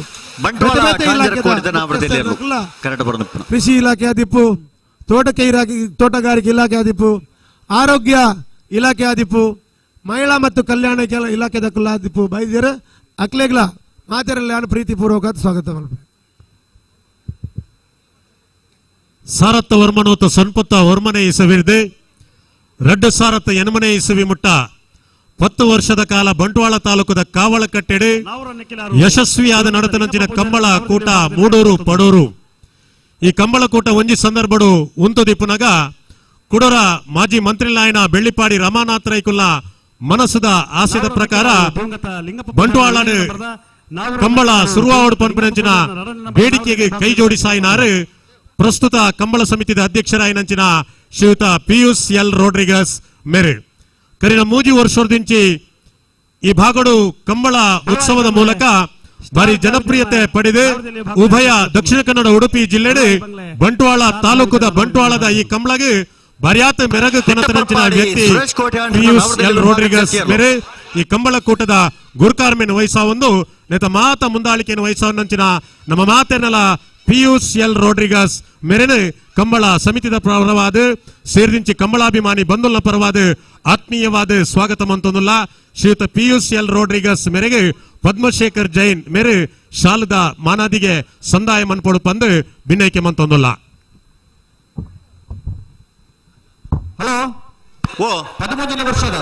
ಕೃಷಿ ಇಲಾಖೆ ಆದಿಪ್ಪು, ತೋಟಕ್ಕೆ ತೋಟಗಾರಿಕೆ ಇಲಾಖೆ ಆದಿಪ್ಪು, ಆರೋಗ್ಯ ಇಲಾಖೆ ಆದಿಪ್ಪು, ಮಹಿಳಾ ಮತ್ತು ಕಲ್ಯಾಣ ಇಲಾಖೆ ಆದಿಪ್ಪು ಬೈದ್ಯರು ಅಕ್ಲೆಗ್ಲ ಮಾತೆರಲ್ಲ ಪ್ರೀತಿಪೂರ್ವಕ ಸ್ವಾಗತ ಮಲ್ಪೆ. ಸಾರತ್ತ ವರ್ಮನೋತ ಸನ್ಪತ್ತ ವರ್ಮನೆ ಇಸವಿರ್ದೆ 2008 ಇಸವಿ ಮುಟ್ಟ 10 ವರ್ಷದ ಕಾಲ ಬಂಟ್ವಾಳ ತಾಲೂಕದ ಕಾವಳಕಟ್ಟೆಡೆ ಯಶಸ್ವಿಯಾದ ನಡತನಂಚಿನ ಕಂಬಳ ಕೂಟ ಮೂಡೂರು ಪಡೂರು. ಈ ಕಂಬಳ ಕೂಟ ಒಂಜಿ ಸಂದರ್ಭಡು ಉಂತುದಿಪ್ಪುನಗ ಕುಡರ ಮಾಜಿ ಮಂತ್ರಿಲಾಯನ ಬೆಳ್ಳಿಪಾಡಿ ರಮಾನಾಥ ರೈಕುಲ್ಲ ಮನಸ್ಸದ ಆಸೆದ ಪ್ರಕಾರ ಬಂಟ್ವಾಳ ಕಂಬಳ ಸುರುವಾವಡು ಪನ್ಪುನಂಚಿನ ಬೇಡಿಕೆಗೆ ಕೈ ಜೋಡಿಸಾಯಿನಾರು ಪ್ರಸ್ತುತ ಕಂಬಳ ಸಮಿತಿದ ಅಧ್ಯಕ್ಷರಾಯಿನಂಚಿನ ಶ್ರೀಯುತ ಪಿಯೂಸ್ ಎಲ್ ರೋಡ್ರಿಗಸ್ ಮೇರೆ. ಕರಿನ 3 ವರ್ಷದಿಂಚಿ ಈ ಭಾಗಡು ಕಂಬಳ ಉತ್ಸವದ ಮೂಲಕ ಭಾರಿ ಜನಪ್ರಿಯತೆ ಪಡೆದು ಉಭಯ ದಕ್ಷಿಣ ಕನ್ನಡ ಉಡುಪಿ ಜಿಲ್ಲೆಡು ಬಂಟ್ವಾಳ ತಾಲೂಕುದ ಬಂಟ್ವಾಳದ ಈ ಕಂಬಳಗೆ ಭಾರ್ಯಾತ ಮೆರಗು ಕೊನತನಂಚಿನ ವ್ಯಕ್ತಿ ಪಿಯೂಸ್ ಎಲ್ ರೋಡ್ರಿಗಸ್ ಮೇರೆ. ಈ ಕಂಬಳ ಕೂಟದ ಗುರುಕಾರ್ಮೆನ್ ವಹಿಸಾವೊಂದು ನೇತ ಮಾತ ಮುಂದಾಳಿಕೆಯನ್ನು ವಹಿಸಾವನ್ನಂಚಿನ ನಮ್ಮ ಮಾತೆನಲ ಪಿಯೂಸ್ ಎಲ್ ರೋಡ್ರಿಗಸ್ ಮೆರೆನು ಕಂಬಳ ಸಮಿತಿದ ಪರವಾದ ಸೇರಿದಿಂಚಿ ಕಂಬಳಾಭಿಮಾನಿ ಬಂಧುಲ ಪರವಾದ ಆತ್ಮೀಯವಾದ ಸ್ವಾಗತ ಮಂತೊಂದುಲ್ಲ ಶ್ರೀಯುತ ಪಿಯೂಸ್ ಎಲ್ ರೋಡ್ರಿಗಸ್ ಮೇರೆಗೆ ಪದ್ಮಶೇಖರ್ ಜೈನ್ ಮೇರೆ ಶಾಲದ ಮಾನಾದಿಗೆ ಸಂದಾಯ ಮನ್ಪೊಡು ಪಂದು ಬಿನ್ನೈಕೆ ಮಂತೊಂದುಲ್ಲ. Hello ಓ 13ನೇ ವರ್ಷದ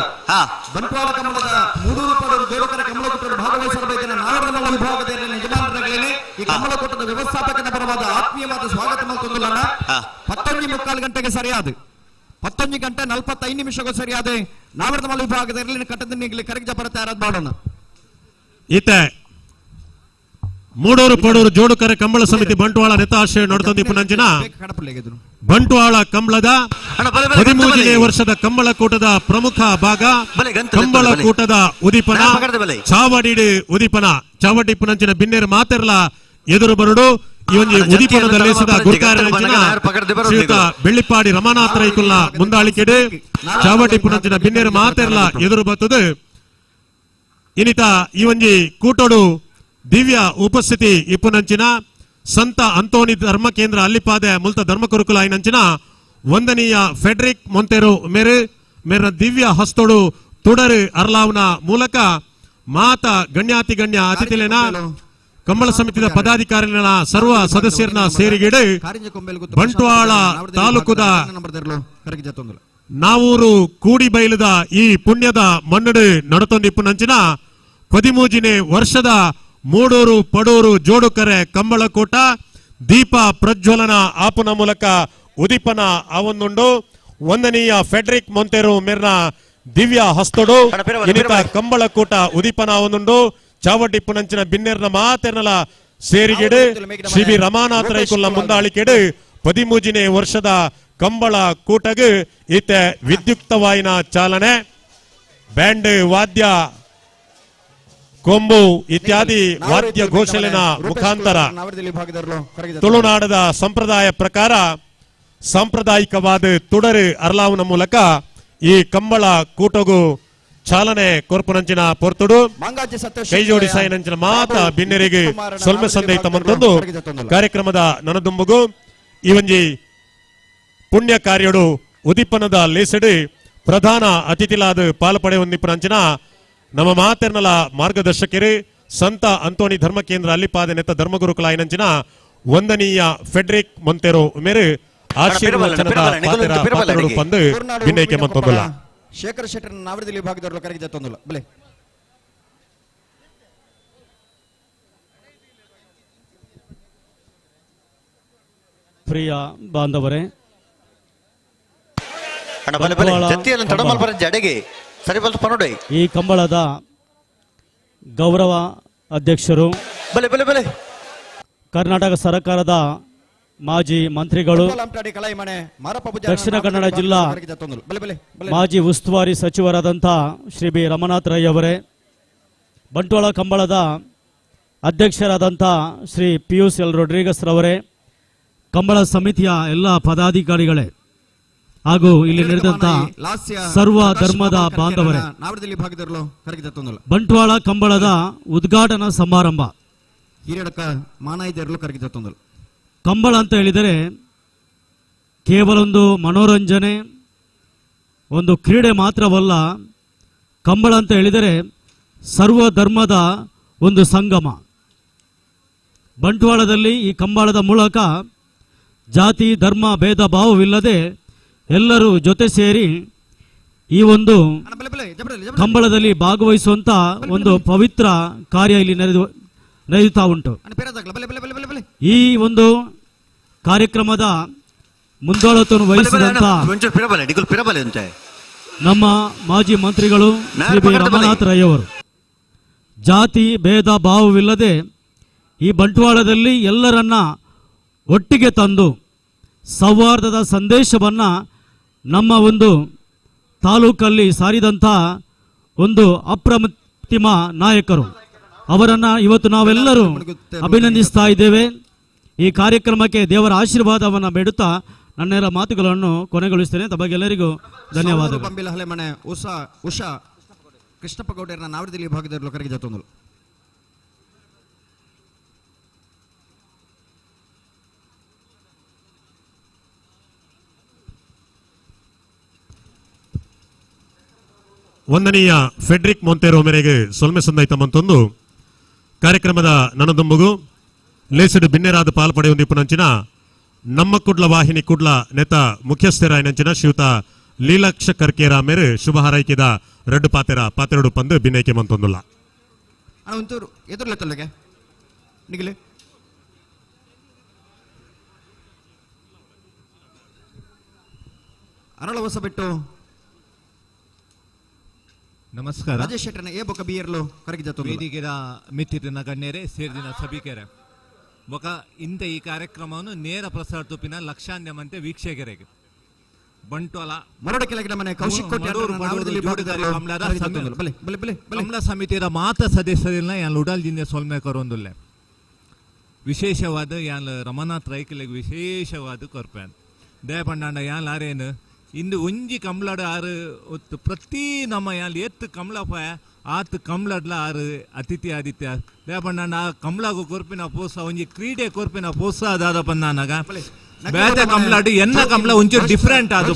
ಬಂಟ್ವಾಳ ಕಮಲದ ಮೂಡೂರು ಪಡೂರು ದೇವಕರ ಕಮಲಕೂಟದ ಭಾಗವಹಿಸಬೇಕಿನ ನಾಗರಮಲ್ಲ ವಿಭಾಗದ ಯಜಮಾನರಲ್ಲಿ ಈ ಕಮಲಕೂಟದ ವ್ಯವಸ್ಥಾಪಕನ ಪರವಾದ ಆತ್ಮೀಯವಾದ ಸ್ವಾಗತ ಮಲ್ತೊಂದುಲನ 11:45 ಗಂಟೆಗೆ ಸರಿಯಾದ 11 ಗಂಟೆ 45 ನಿಮಿಷಕ್ಕೂ ಸರಿಯಾದ ನಾವರ್ದಮಲ್ಲ ವಿಭಾಗದ ಕಟ್ಟದ ಕರಗಜ ಪರ ತಯಾರಾದ ಮಾಡೋಣ. ಈತೆ ಮೂಡೂರು ಪಡೂರು ಜೋಡುಕರೆ ಕಂಬಳ ಸಮಿತಿ ಬಂಟ್ವಾಳ ನೆತಾಶಯ ನಡತಂದಿ ಪುನಂಜಿನ ಬಂಟ್ವಾಳ ಕಂಬಳದ 13ನೇ ವರ್ಷದ ಕಂಬಳಕೂಟದ ಪ್ರಮುಖ ಭಾಗ ಕಂಬಳಕೂಟದ ಉದೀಪನ ಚಾವಡಿ ಉದೀಪನ ಚಾವಡಿ ಪುನಂಚಿನ ಬಿನ್ನೇರು ಮಾತೆರ್ಲ ಎದುರು ಬರಡು. ಈ ಒಂದು ಉದೀಪನದ ಲೇಸದ ಗುರುಕಾರರಂಚಿನ ಶ್ರೀಯುತ ಬೆಳ್ಳಿಪಾಡಿ ರಮಾನಾಥ ರೈಕುಲ್ನ ಮುಂದಾಳಿಕೆಡೆ ಚಾವಡಿ ಪುನಂಚಿನ ಬಿನ್ನೇರು ಮಾತೆರ್ಲ ಎದುರು ಬರ್ತದೆ. ಇನ್ನಿತ ಈ ಒಂಜಿ ಕೂಟೋಡು ದಿವ್ಯ ಉಪಸ್ಥಿತಿ ಇಪ್ಪುನಂಚಿನ ಸಂತ ಅಂತೋನಿ ಧರ್ಮ ಕೇಂದ್ರ ಅಲ್ಲಿಪಾದೆ ಮುಲ್ತ ಧರ್ಮ ಕುರುಕುಲ ಐನಂಚಿನ ವಂದನೀಯ ಫೆಡ್ರಿಕ್ ಮೊಂತೆರು ಮೇರೆ ಮೇರ ದಿವ್ಯ ಹಸ್ತೋಡು ತುಡರು ಅರ್ಲಾವ್ನ ಮೂಲಕ ಮಾತ ಗಣ್ಯಾತಿ ಗಣ್ಯ ಅತಿಥಿಲೇನ ಕಂಬಳ ಸಮಿತಿಯ ಪದಾಧಿಕಾರಿಗಳ ಸರ್ವ ಸದಸ್ಯರನ್ನ ಸೇರಿಗಿಡು ಬಂಟ್ವಾಳ ತಾಲೂಕುದ ನಾವೂರು ಕೂಡಿಬೈಲದ ಈ ಪುಣ್ಯದ ಮಣ್ಣಡು ನಡತೊಂದಿಪ್ಪುನಂಚಿನ 13ನೇ ವರ್ಷದ ಮೂಡೂರು ಪಡೂರು ಜೋಡುಕರೆ ಕಂಬಳಕೂಟ ದೀಪ ಪ್ರಜ್ವಲನ ಆಪುನ ಮೂಲಕ ಉದೀಪನ ಆವೊಂದುಂಡು. ವಂದನೀಯ ಫೆಡ್ರಿಕ್ ಮೊಂತೆರು ಮೇರ್ನ ದಿವ್ಯ ಹಸ್ತೋಡು ಇನ್ನಿತ ಕಂಬಳಕೂಟ ಉದೀಪನ ಆವೊಂದುಂಡು. ಚಾವಡಿ ಪುನಂಚಿನ ಬಿನ್ನೇರ್ನ ಮಾತೆರ್ನಲ ಸೇರಿಗೆಡು ಶ್ರೀ ಬಿ ರಮಾನಾಥ ರೈಕುಲ್ನ ಮುಂದಾಳಿಕೆಡು 13ನೇ ವರ್ಷದ ಕಂಬಳ ಕೂಟಗು ಈತೆ ವಿದ್ಯುಕ್ತವಾಯಿನ ಚಾಲನೆ ಬ್ಯಾಂಡ್ ವಾದ್ಯ ಕೊಂಬು ಇತ್ಯಾದಿ ವಾದ್ಯ ಘೋಷಣೆನ ಮುಖಾಂತರ ತುಳುನಾಡದ ಸಂಪ್ರದಾಯ ಪ್ರಕಾರ ಸಾಂಪ್ರದಾಯಿಕವಾದ ತುಡರು ಅರ್ಲಾವನ ಮೂಲಕ ಈ ಕಂಬಳ ಕೂಟಗು ಚಾಲನೆ ಕೊರ್ಪುನಂಚಿನ ಪೊರ್ತುಡು ಕೈ ಜೋಡಿಸಾಯಿನಂಚಿನ ಮಾತ ಬಿನ್ನೆರಿಗೆ ಸೊಲ್ಮೆ ಸಂದೈತ ಮಂತೊಂದು ಕಾರ್ಯಕ್ರಮದ ನನದುಂಬುಗು ಈ ಒಂಜಿ ಪುಣ್ಯ ಕಾರ್ಯಡು ಉದೀಪನದ ಲೇಸಡಿ ಪ್ರಧಾನ ಅತಿಥಿಲಾದ ಪಾಲ್ಪಡೆ ಹೊಂದಿಪ್ಪುನಂಚಿನ ನಮ್ಮ ಮಾತೆರ್ನಲ ಮಾರ್ಗದರ್ಶಕರು ಸಂತ ಅಂತೋನಿ ಧರ್ಮ ಕೇಂದ್ರ ಅಲ್ಲಿಪಾದ ನೆತ್ತ ಧರ್ಮಗುರುಕುಲ ಐನಂಚಿನ ವಂದನೀಯ ಫೆಡ್ರಿಕ್ ಮೊಂತೆರೋ ಮೇರು ಆಶೀರ್ವಚನದ ಪಾತ್ರರು ಪಂದು ವಿನಯಕ್ಕೆ ಮಂತೊಂದುಲ್ಲ. ಶೇಖರ್ ಶೆಟ್ಟರ್ ನಾವರದಲ್ಲಿ ವಿಭಾಗದವರು ಕರೆಗೆ ಜತ್ತೊಂದುಲ್ಲ ಬಲೆ. ಪ್ರಿಯ ಬಾಂಧವರೇ, ಈ ಕಂಬಳದ ಗೌರವ ಅಧ್ಯಕ್ಷರು, ಕರ್ನಾಟಕ ಸರ್ಕಾರದ ಮಾಜಿ ಮಂತ್ರಿಗಳು, ದಕ್ಷಿಣ ಕನ್ನಡ ಜಿಲ್ಲಾ ಮಾಜಿ ಉಸ್ತುವಾರಿ ಸಚಿವರಾದಂಥ ಶ್ರೀ ಬಿ ರಮನಾಥ್ ರೈ ಅವರೇ, ಬಂಟ್ವಾಳ ಕಂಬಳದ ಅಧ್ಯಕ್ಷರಾದಂಥ ಶ್ರೀ ಪಿಯೂಷ್ ಎಲ್ ರೊಡ್ರಿಗಸ್ ರವರೇ, ಕಂಬಳ ಸಮಿತಿಯ ಎಲ್ಲ ಪದಾಧಿಕಾರಿಗಳೇ ಹಾಗೂ ಇಲ್ಲಿ ನಡೆದಂತ ಸರ್ವ ಧರ್ಮದ ಬಾಂಧವರೇ, ಬಂಟ್ವಾಳ ಕಂಬಳದ ಉದ್ಘಾಟನಾ ಸಮಾರಂಭ. ಕಂಬಳ ಅಂತ ಹೇಳಿದರೆ ಕೇವಲ ಒಂದು ಮನೋರಂಜನೆ, ಒಂದು ಕ್ರೀಡೆ ಮಾತ್ರವಲ್ಲ. ಕಂಬಳ ಅಂತ ಹೇಳಿದರೆ ಸರ್ವ ಧರ್ಮದ ಒಂದು ಸಂಗಮ. ಬಂಟ್ವಾಳದಲ್ಲಿ ಈ ಕಂಬಳದ ಮೂಲಕ ಜಾತಿ ಧರ್ಮ ಭೇದ ಭಾವವಿಲ್ಲದೆ ಎಲ್ಲರೂ ಜೊತೆ ಸೇರಿ ಈ ಒಂದು ಕಂಬಳದಲ್ಲಿ ಭಾಗವಹಿಸುವಂತ ಒಂದು ಪವಿತ್ರ ಕಾರ್ಯ ಇಲ್ಲಿ ನಡೆಯುತ್ತಾ ಉಂಟು. ಈ ಒಂದು ಕಾರ್ಯಕ್ರಮದ ಮುಂದಾಳತ್ವವನ್ನು ವಹಿಸಿದಂತ ನಮ್ಮ ಮಾಜಿ ಮಂತ್ರಿಗಳು ಶ್ರೀ ಬಿ ರಮನಾಥ್ ರೈ ಅವರು ಜಾತಿ ಭೇದ ಭಾವವಿಲ್ಲದೆ ಈ ಬಂಟ್ವಾಳದಲ್ಲಿ ಎಲ್ಲರನ್ನ ಒಟ್ಟಿಗೆ ತಂದು ಸೌಹಾರ್ದದ ಸಂದೇಶವನ್ನು ನಮ್ಮ ಒಂದು ತಾಲೂಕಲ್ಲಿ ಸಾರಿದಂಥ ಒಂದು ಅಪ್ರತಿಮ ನಾಯಕರು. ಅವರನ್ನು ಇವತ್ತು ನಾವೆಲ್ಲರೂ ಅಭಿನಂದಿಸ್ತಾ ಇದ್ದೇವೆ. ಈ ಕಾರ್ಯಕ್ರಮಕ್ಕೆ ದೇವರ ಆಶೀರ್ವಾದವನ್ನು ಬೇಡುತ್ತಾ ನನ್ನೆಲ್ಲ ಮಾತುಗಳನ್ನು ಕೊನೆಗೊಳಿಸ್ತೇನೆ. ತಮಗೆಲ್ಲರಿಗೂ ಧನ್ಯವಾದಗಳು. ಕೃಷ್ಣಪ್ಪ ಗೌಡರನ್ನ ನಾವರದಲ್ಲಿ ವಿಭಾಗದಲ್ಲಿ ಕರೆಗೆ ಜೊತೊಂದಲು. ವಂದನೀಯ ಫೆಡ್ರಿಕ್ ಮೊಂತೇರೋ ಮೇರೆಗೆ ಸೊಲ್ಮೆ ಸಂದೈತ ಮಂತೊಂದು ಕಾರ್ಯಕ್ರಮದ ನನದುಂಬುಗು ಲೇಸಡು ಬಿನ್ನೆರಾದ ಪಾಲ್ಪಡೆಯೊಂದಿಪ್ಪುನಂಚಿನ ನಮ್ಮ ಕುಡ್ಲ ವಾಹಿನಿ ಕುಡ್ಲ ನೆತ ಮುಖ್ಯಸ್ಥರಾಯನಂಚಿನ ಶ್ರೀಯುತ ಲೀಲಾಕ್ಷ ಕರ್ಕೇರ ಮೇರು ಶುಭ ಹಾರೈಕೆದ ರಡ್ಡು ಪಾತೆರ ಪಾತೆರಡು ಪಂದು ಬಿನೈಕೆ ಮಂತೊಂದುಲ್ಲ. ಅಣ್ಣ ಒಂಚೂರು ಎದುರ್ಲೆ ನಿಗಲೆ ಅರಳ ಹೊಸಬೆಟ್ಟು. ನಮಸ್ಕಾರ. ರಾಜೇಶ್ ಶೆಟ್ಟರ್ನ ಎ ಬೊಕ ಬಿಯರ್ಲು ಕರಗಿದ ವೇದಿಕೆದ ಮಿತ್ತಿನ ಗಣ್ಯರೇ ಸೇರಿದಿನ ಸಭಿಕೆರೆ ಬೊಕ ಇಂತ ಈ ಕಾರ್ಯಕ್ರಮವನ್ನು ನೇರ ಪ್ರಸಾರ ತುಪ್ಪಿನ ಲಕ್ಷಾನ್ಯಮಂತೆ ವೀಕ್ಷಕರಿಗೆ ಬಂಟ್ವಾಳ ಮರಡ ಕೆಳಗಿನ ಮನೆ ಕೌಶಿಕ್ ಕೋಟ್ಯಾನ್ ಕಮಲ ಸಮಿತಿಯ ಮಾತ ಸದಸ್ಯರಿಲ್ಲ ಯಾನ್ ಉಡಾಲ್ ಜಿಂದೆ ಸೊಲ್ಮೆ ಕರೊಂದುಲ್ಲೆ ವಿಶೇಷವಾದ ಯಾನ್ ರಮನಾಥ್ ರೈಕಲೆಗ್ ವಿಶೇಷವಾದ ಕೊರ್ಪೇನ್ ದಯಪಂಡಾಂಡ ಯಾನ್ ಆರೇನು ಇಂದು ಒಂಜಿ ಕಮ್ಲಡ್ ಆರು ಒತ್ತು ಪ್ರತಿ ನಮ್ಮ ಯಾನ್ ಎತ್ತು ಕಮಲ ಪಾಯ ಆತ್ ಕಮ್ಲಡ್ಲ ಆರು ಅತಿಥಿ ಆದಿತ್ಯ ದಯಪಂಡಾಂಡ ಆ ಕಮಲಾಗು ಕೊರ್ಪಿನ ಪೋಸ ಒಂಜಿ ಕ್ರೀಡೆ ಕೊರ್ಪಿನ ಪೋಸ ದಾದ ಪಂದಾನಾಗ ಬೇತೆ ಕಮ್ಲಾಡು ಎನ್ನ ಕಮ್ಲ ಒಂಚೂರು ಡಿಫ್ರೆಂಟ್ ಆದು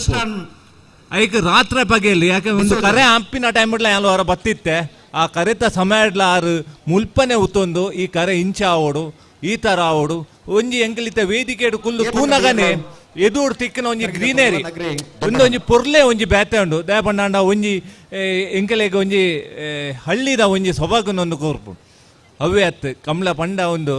ಐಕ್ ರಾತ್ರಿ ಪಗೆಯಲ್ಲಿ ಯಾಕೆ ಒಂದು ಕರೆ ಹಂಪಿನ ಟೈಮ್ ಇಡ್ಲ ಯಾನ್ ಅವರ ಬತ್ತಿತ್ತೆ ಆ ಕರೆತ ಸಮಯ ಇಡ್ಲ ಆರು ಮುಲ್ಪನೆ ಉತ್ತೊಂದು ಈ ಕರೆ ಇಂಚ ಆವೋಡು ಈ ತರ ಆವೋಡು ಒಂಜಿ ಎಂಕಲಿತ ವೇದಿಕೆ ಕುಲ್ಲು ತೂನಗನೆ ಎದುರು ತಿಕ್ಕಿನ ಒಂಜಿ ಗ್ರೀನರಿ ಒಂದೊಂಜಿ ಪೊರ್ಲೆ ಒಂಜಿ ಬೇತೆ ಉಂಡು ದಯಪಂಡಾಂಡ ಒಂಜಿ ಎಂಕಲೆಗ್ ಒಂಜಿ ಹಳ್ಳಿದ ಒಂಜಿ ಸೊಬಗುನೊಂದು ಕೋರ್ಪು ಅವೇ ಅತ್ ಕಮಲ ಪಂಡ ಒಂದು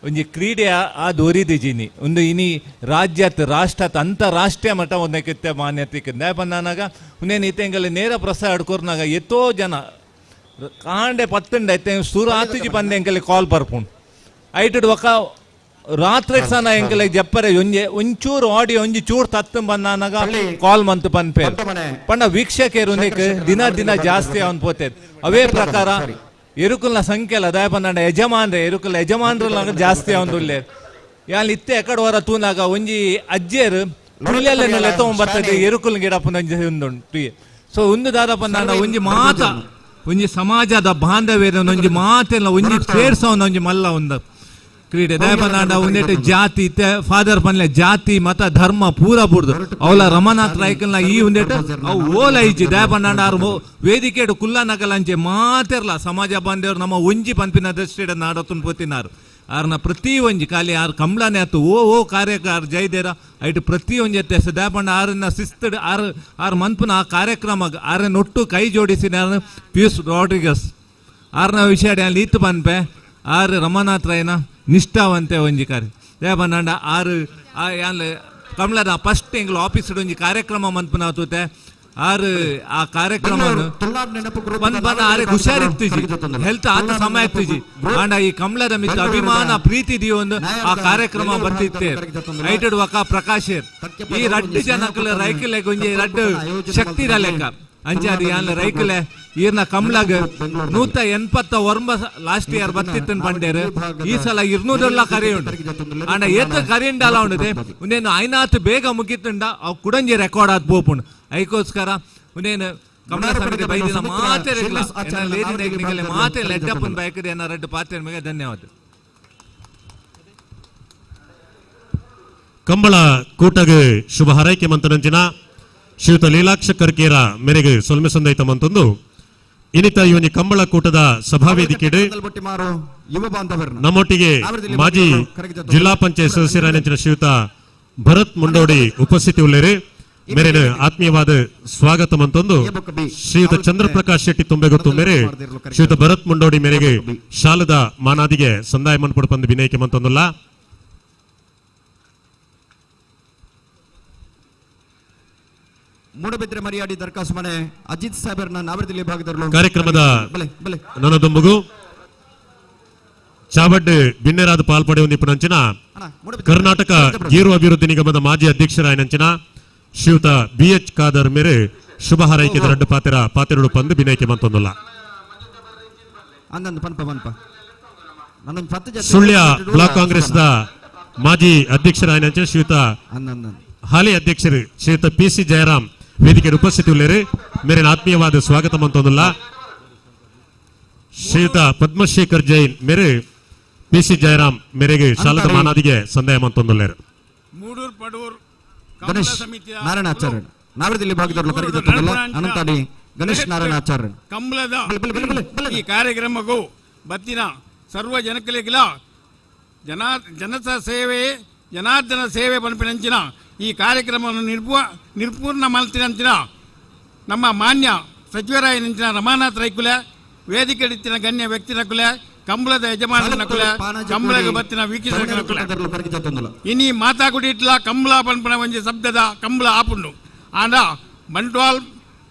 ಒಂಜಿ ಕ್ರೀಡೆ ಆದ್ ಒರಿದಿಜಿನಿ ಒಂದು ಇನಿ ರಾಜ್ಯತ್ ರಾಷ್ಟ್ರತ್ ಅಂತಾರಾಷ್ಟ್ರೀಯ ಮಟ್ಟ ಒಂದಕ್ಕಿತ್ತೆ ಮಾನ್ಯತೆ ದಯಪಂಡಾನಾಗ ಉನ್ನೇನು ಇತ್ತೆ ನೇರ ಪ್ರಸಾರ ಆಡ್ಕೋರ್ನಾಗ ಎತ್ತೋ ಜನ ಕಾಂಡೆ ಪತ್ತುಂಡ ಐತೆ ಸುರು ಆತಿಜಿ ಬಂದೆ ಎಂಕಲೆ ಕಾಲ್ ಬರ್ಪುಂಡು ಐಟುಡ್ ಒಕ್ಕ ರಾತ್ರಿ ಸನ ಎಂಕಲೆ ಜಪ್ಪರೆ ಒಂಜೆ ಒಂಚೂರು ಆಡಿಯೋ ಒಂಜಿ ಚೂರು ತತ್ತು ಬಂದಾನಾಗ ಕಾಲ್ ಮಂತು ಪನ್ಪೇರ್ ಪಂಡ ವೀಕ್ಷಕರು ದಿನ ದಿನ ಜಾಸ್ತಿ ಅವನ್ ಪೋತೆ ಅವೇ ಪ್ರಕಾರ ಎರುಕುಲ್ನ ಸಂಖ್ಯೆ ಅಲ್ಲ ದಯಪಂಡ ಯಜಮಾನ್ರೆ ಎರುಕುಲ ಯಜಮಾನ್ರಲ್ಲ ಜಾಸ್ತಿ ಅವನ್ ಯಾನ್ ಇತ್ತೆ ಎಕಡೆ ವರ ತೂನಾಗ ಒಂಜಿ ಅಜ್ಜೇರು ಪುಳ್ಳೆಲ್ಲ ತಗೊಂಬರ್ತದೆ ಎರುಕುಲ್ ಗಿಡಪ್ಪನ ಒಂಜಿ ಉಂದುಂಟು. ಸೊ ಒಂದು ದಾದಪ್ಪ ನಾನು ಒಂಜಿ ಮಾತ ಒಂಜಿ ಸಮಾಜದ ಬಾಂಧವ್ಯದ ಒಂಜಿ ಮಾತೆಲ್ಲ ಒಂಜಿ ಸೇರ್ಸವನ ಒಂಜಿ ಮಲ್ಲ ಒಂದು ಕ್ರೀಡೆ ದಯಪನಾಡ ಒಂದೇಟು ಜಾತಿ ಫಾದರ್ ಪನ್ಲೆ ಜಾತಿ ಮತ ಧರ್ಮ ಪೂರ ಬುಡ್ದು ಅವಲ ರಮನಾಥ್ ರಾಯ್ಕಲ್ನ ಈ ಒಂದೇಟು ಅವು ಓಲ ಐಜಿ ದಯಪನಾಡ ಆರು ವೇದಿಕೆ ಕುಲ್ಲ ನಗಲಂಚೆ ಮಾತೆರ್ಲ ಸಮಾಜ ಬಾಂಧವರು ನಮ್ಮ ಒಂಜಿ ಪನ್ಪಿನ ದೃಷ್ಟಿಡ ನಾಡತುನ್ ಪೋತಿನಾರು ಆರ್ನ ಪ್ರತಿ ಒಂಜಿ ಖಾಲಿ ಆರು ಕಮ್ಲಾನೆ ಆತು ಓ ಓ ಕಾರ್ಯಕಾರ ಜೈದೇರ ಐಟು ಪ್ರತಿ ಒಂಜಿ ಎತ್ತೆ ದಯಪಂಡ ಆರನ್ನ ಶಿಸ್ತು ಆರು ಆರು ಮನ್ಪುನ ಆ ಕಾರ್ಯಕ್ರಮ ಆರನ್ನ ಒಟ್ಟು ಕೈ ಜೋಡಿಸಿ ನಾನು ಪಿಯೂಸ್ ರಾಡ್ರಿಗಸ್ ಆರ್ನ ವಿಷಯ ಅಲ್ಲಿ ಇತ್ತು ಪನ್ಪೆ ಆರು ರಮನಾಥ್ ರಾಯನ ನಿಷ್ಠಾವಂತೆ ಒಂಜಿ ಕಾರ್ಯ ದಯಪಂಡ ಆರು ಕಮಲದ ಫಸ್ಟ್ ಎಂಗ್ಲ ಆಫೀಸ್ ಒಂಜಿ ಕಾರ್ಯಕ್ರಮ ಮನ್ಪುನ ಆತುತೆ ಆರು ಆ ಕಾರ್ಯಕ್ರಮ ಆರೆ ಹುಷಾರಿತ್ತಿಜಿ ಹೆಲ್ತ್ ಆತ ಸಮಯ ಇತ್ತಿಜಿ ಆಂಡ ಈ ಕಮಲದ ಮಿತ್ತ ಅಭಿಮಾನ ಪ್ರೀತಿ ಒಂದು ಆ ಕಾರ್ಯಕ್ರಮ ಬರ್ತಿತ್ತೆ ಐಟೆಡ್ ವಕ ಪ್ರಕಾಶ್ ಈ ರಡ್ಡು ಜನಕ್ಕಲ ರೈಕಲೆ ಒಂಜಿ ರಡ್ಡು ಶಕ್ತಿ ಲೆಕ್ಕ ಅಂಚಾದಿ ಯಾನ್ಲ ರೈಕಲೆ ಈರ್ನ ಕಮಲಾಗ 189 ಲಾಸ್ಟ್ ಇಯರ್ ಬತ್ತಿತ್ತನ್ ಪಂಡೇರು ಈ ಸಲ 200 ಕರೆ ಉಂಟು ಆಂಡ ಏತ ಕರೆಂಡಲ ಉಂಡುದೆ ಉಂದೇನು ಐನಾತ್ ಬೇಗ ಮುಗಿತುಂಡ ಅವು ಕುಡಂಜಿ ರೆಕಾರ್ಡ್ ಆದ್ ಪೋಪುಂಡು ಐಕೋಸ್ಕರ ಉಂದೇನು ಕಮಲ ಸಮಿತಿ ಬೈದಿನ ಮಾತೆ ಮಾತೆ ಲೆಡ್ಡಪ್ಪನ ಬಯಕದೆ ಎನ್ನ ರಡ್ಡು ಪಾತ್ರೆ ಮೇಲೆ ಧನ್ಯವಾದ. ಕಂಬಳ ಕೂಟಗ್ ಶುಭ ಹಾರೈಕೆ ಮಂತನಂಚಿನ ಶ್ರೀಯುತ ಲೀಲಾಕ್ಷ ಕರ್ಕೇರ ಮೇರೆಗೆ ಸೊಲ್ಮೆ ಸಂದೈತ ಮಂತೊಂದು ಇನ್ನಿತ ಇವನಿ ಕಂಬಳ ಕೂಟದ ಸಭಾವೇದಿಕೆ ನಮ್ಮೊಟ್ಟಿಗೆ ಮಾಜಿ ಜಿಲ್ಲಾ ಪಂಚಾಯತ್ ಸದಸ್ಯರಾದ ಶ್ರೀಯುತ ಭರತ್ ಮುಂಡೋಡಿ ಉಪಸ್ಥಿತಿ ಉಳ್ಳೇರಿ ಮೇರೆನ ಆತ್ಮೀಯವಾದ ಸ್ವಾಗತ ಮಂತೊಂದು ಶ್ರೀಯುತ ಚಂದ್ರಪ್ರಕಾಶ್ ಶೆಟ್ಟಿ ತುಂಬೆಗೊತ್ತು ಮೇರೆ ಶ್ರೀಯುತ ಭರತ್ ಮುಂಡೋಡಿ ಮೇರೆಗೆ ಶಾಲದ ಮಾನಾದಿಗೆ ಸಂದಾಯ ಮನ್ಪುಡು ಪಂದು ವಿನಯಕ್ಕೆ ಮಂತೊಂದುಲ್ಲ. ಮೂಡಬಿದ್ರೆ ಮರಿಯಾಡಿ ದರ್ಖಾಸ್ ಮನೆ ಅಜಿತ್ ಸಾಹೇಬರ್ನ ನಾವರದಿಲ್ಲಿ ಭಾಗದವರು ಕಾರ್ಯಕ್ರಮದ ನನ್ನದೊಂಬಗು ಚಾವಡ್ ಬಿನ್ನೆರಾದ ಪಾಲ್ಪಡೆಯುವ ಕರ್ನಾಟಕ ಗೇರು ಅಭಿವೃದ್ಧಿ ನಿಗಮದ ಮಾಜಿ ಅಧ್ಯಕ್ಷರಾಯನಂಚಿನ ಶ್ರೀಯುತ ಬಿ ಎಚ್ ಖಾದರ್ ಮೇರೆ ಶುಭ ಹಾರೈಕೆ ರಡ್ಡು ಪಾತೆರ ಪಾತೆರಡು ಪಂದು ಬಿನೈಕೆ ಮಂತೊಂದುಲ್ಲ. ಸುಳ್ಯ ಬ್ಲಾಕ್ ಕಾಂಗ್ರೆಸ್ ಮಾಜಿ ಅಧ್ಯಕ್ಷರಾಯನಂಚಿನ ಶ್ರೀಯುತ ಹಾಲಿ ಅಧ್ಯಕ್ಷರು ಶ್ರೀಯುತ ಪಿ ಸಿ ಜಯರಾಮ್ ವೇದಿಕೆ ಉಪಸ್ಥಿತಿ ಉಳ್ಳೇರು ಮೇರಿನ ಆತ್ಮೀಯವಾದ ಸ್ವಾಗತ ಮಂತೊಂದುಲ್ಲ. ಶ್ರೀಯುತ ಪದ್ಮಶೇಖರ್ ಜೈನ್ ಮೇರೆ ಪಿ ಸಿ ಜಯರಾಮ್ ಮೇರೆಗೆ ಶಾಲದ ಮಾನಾದಿಗೆ ಸಂದಾಯ ಮಂತೊಂದುಲ್ಲೇರು. ಗಣೇಶ್ ನಾರಾಯಣಾಚಾರ್ಯ ನಾವರದಿಲ್ಲಿ ಭಾಗದವರು ಕರೆಗಿದ ಅನಂತಾಡಿ ಗಣೇಶ್ ನಾರಾಯಣಾಚಾರ್ಯ ಕಂಬಳದ ಈ ಕಾರ್ಯಕ್ರಮಕ್ಕೂ ಬತ್ತಿನ ಸರ್ವ ಜನಕಲಿಗಿಲ ಜನ ಜನತ ಸೇವೆ Janardhana ಸೇವೆ ಪನ್ಪಿನಂಚಿನ ಈ ಕಾರ್ಯಕ್ರಮವನ್ನು ನಿರ್ಪೂರ್ಣ ಮಲ್ತಿನಂಚಿನ ನಮ್ಮ ಮಾನ್ಯ ಸಚಿವರಾಯನಂಚಿನ ರಮಾನಾಥ್ ರೈಕುಲೆ ವೇದಿಕೆ ಗಣ್ಯ ವ್ಯಕ್ತಿನಕುಲೆ ಕಂಬಳದ ಯಜಮಾನನಕುಲೆ ಕಂಬಳಗ ಬತ್ತಿನ ವೀಕ್ಷಕನಕುಲೆ ಇನಿ ಮಾತಾಗುಡಿಟ್ಲ ಕಂಬಳ ಪನ್ಪನ ಒಂಜಿ ಶಬ್ದದ ಕಂಬಳ ಆಪುಂಡು ಆಂಡ ಬಂಟ್ವಾಲ್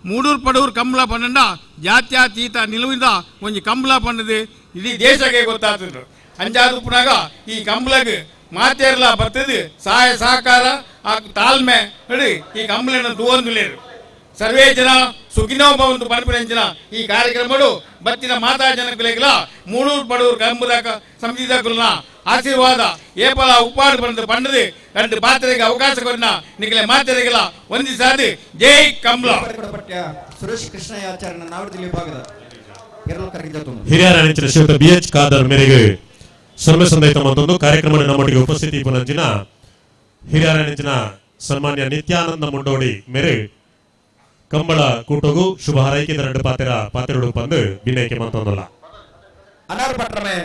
ಮೂಡೂರು ಪಡೂರು ಕಂಬಳ ಪನ್ನಂಡ ಜಾತ್ಯಾತೀತ ನಿಲುವಿಂದ ಒಂಜಿ ಕಂಬಳ ಪನ್ನದು ಇಡೀ ದೇಶಕ್ಕೆ ಗೊತ್ತಾಗ್ತದೆ. ಅಂಚಾದ ಉಪ್ಪುನಾಗ ಈ ಕಂಬಳಗ್ ಮಾತೇರ್ಲ ಬರ್ತದೆ ಸಹಾಯ ಸಹಕಾರ ಆ ತಾಳ್ಮೆ ಹೇಳಿ ಈ ಕಂಬಳನ್ನು ತೂವೊಂದುಲೇರು. ಸರ್ವೇ ಜನ ಸುಖಿನೋ ಭವಂತು ಪನ್ಪಿನಂಚಿನ ಈ ಕಾರ್ಯಕ್ರಮಡು ಬತ್ತಿನ ಮಾತಾ ಜನಕುಲೆಗ್ಲ ಮೂಡೂರು ಪಡೂರು ಕಂಬುದಾಕ ಸಮಿತಿದಾಕುಲ್ನ ಆಶೀರ್ವಾದ ಏಪಲ ಉಪ್ಪಾಡು ಬಂದು ಪಂಡದು రెండు ಪಾತ್ರೆಗೆ ಅವಕಾಶ ಕೊರಿನ ನಿಗಲೆ ಮಾತೆರೆಗೆಲ ವಂದಿಸಾದು ಜೈ ಕಂಬಳ. ಸುರೇಶ್ ಕೃಷ್ಣಯಾಚಾರ್ಯನ ನಾವರದಿಲ್ಲಿ ವಿಭಾಗದ ಹಿರಿಯರ ನೆಂಚಿನ ಶ್ರೀಯುತ ಬಿ ಎಚ್ ಖಾದರ್ ಮೇರೆಗೆ ಸೊಲ್ಮೆ ಸಂದೈತ ಮತ್ತೊಂದು ಕಾರ್ಯಕ್ರಮ ನಮ್ಮೊಟ್ಟಿಗೆ ಉಪಸ್ಥಿತಿ ಪುನಂಚಿನ ಹಿರಿಯರ ನೆಂಚಿನ ಸನ್ಮಾನ್ಯ ನಿತ್ಯಾನಂದ ಮುಂಡೋಡಿ ಮೇರೆ ಕಂಬಳ ಕೂಟಗು ಶುಭ ಹಾರೈಕೆ ಎರಡು ಪಾತ್ರ ಪಾತ್ರಗಳು ಬಂದು ವಿನಯಕ್ಕೆ ಮಂತೊಂದಲ್ಲ. ಅನಾರ್ ಪಟ್ರಮೆ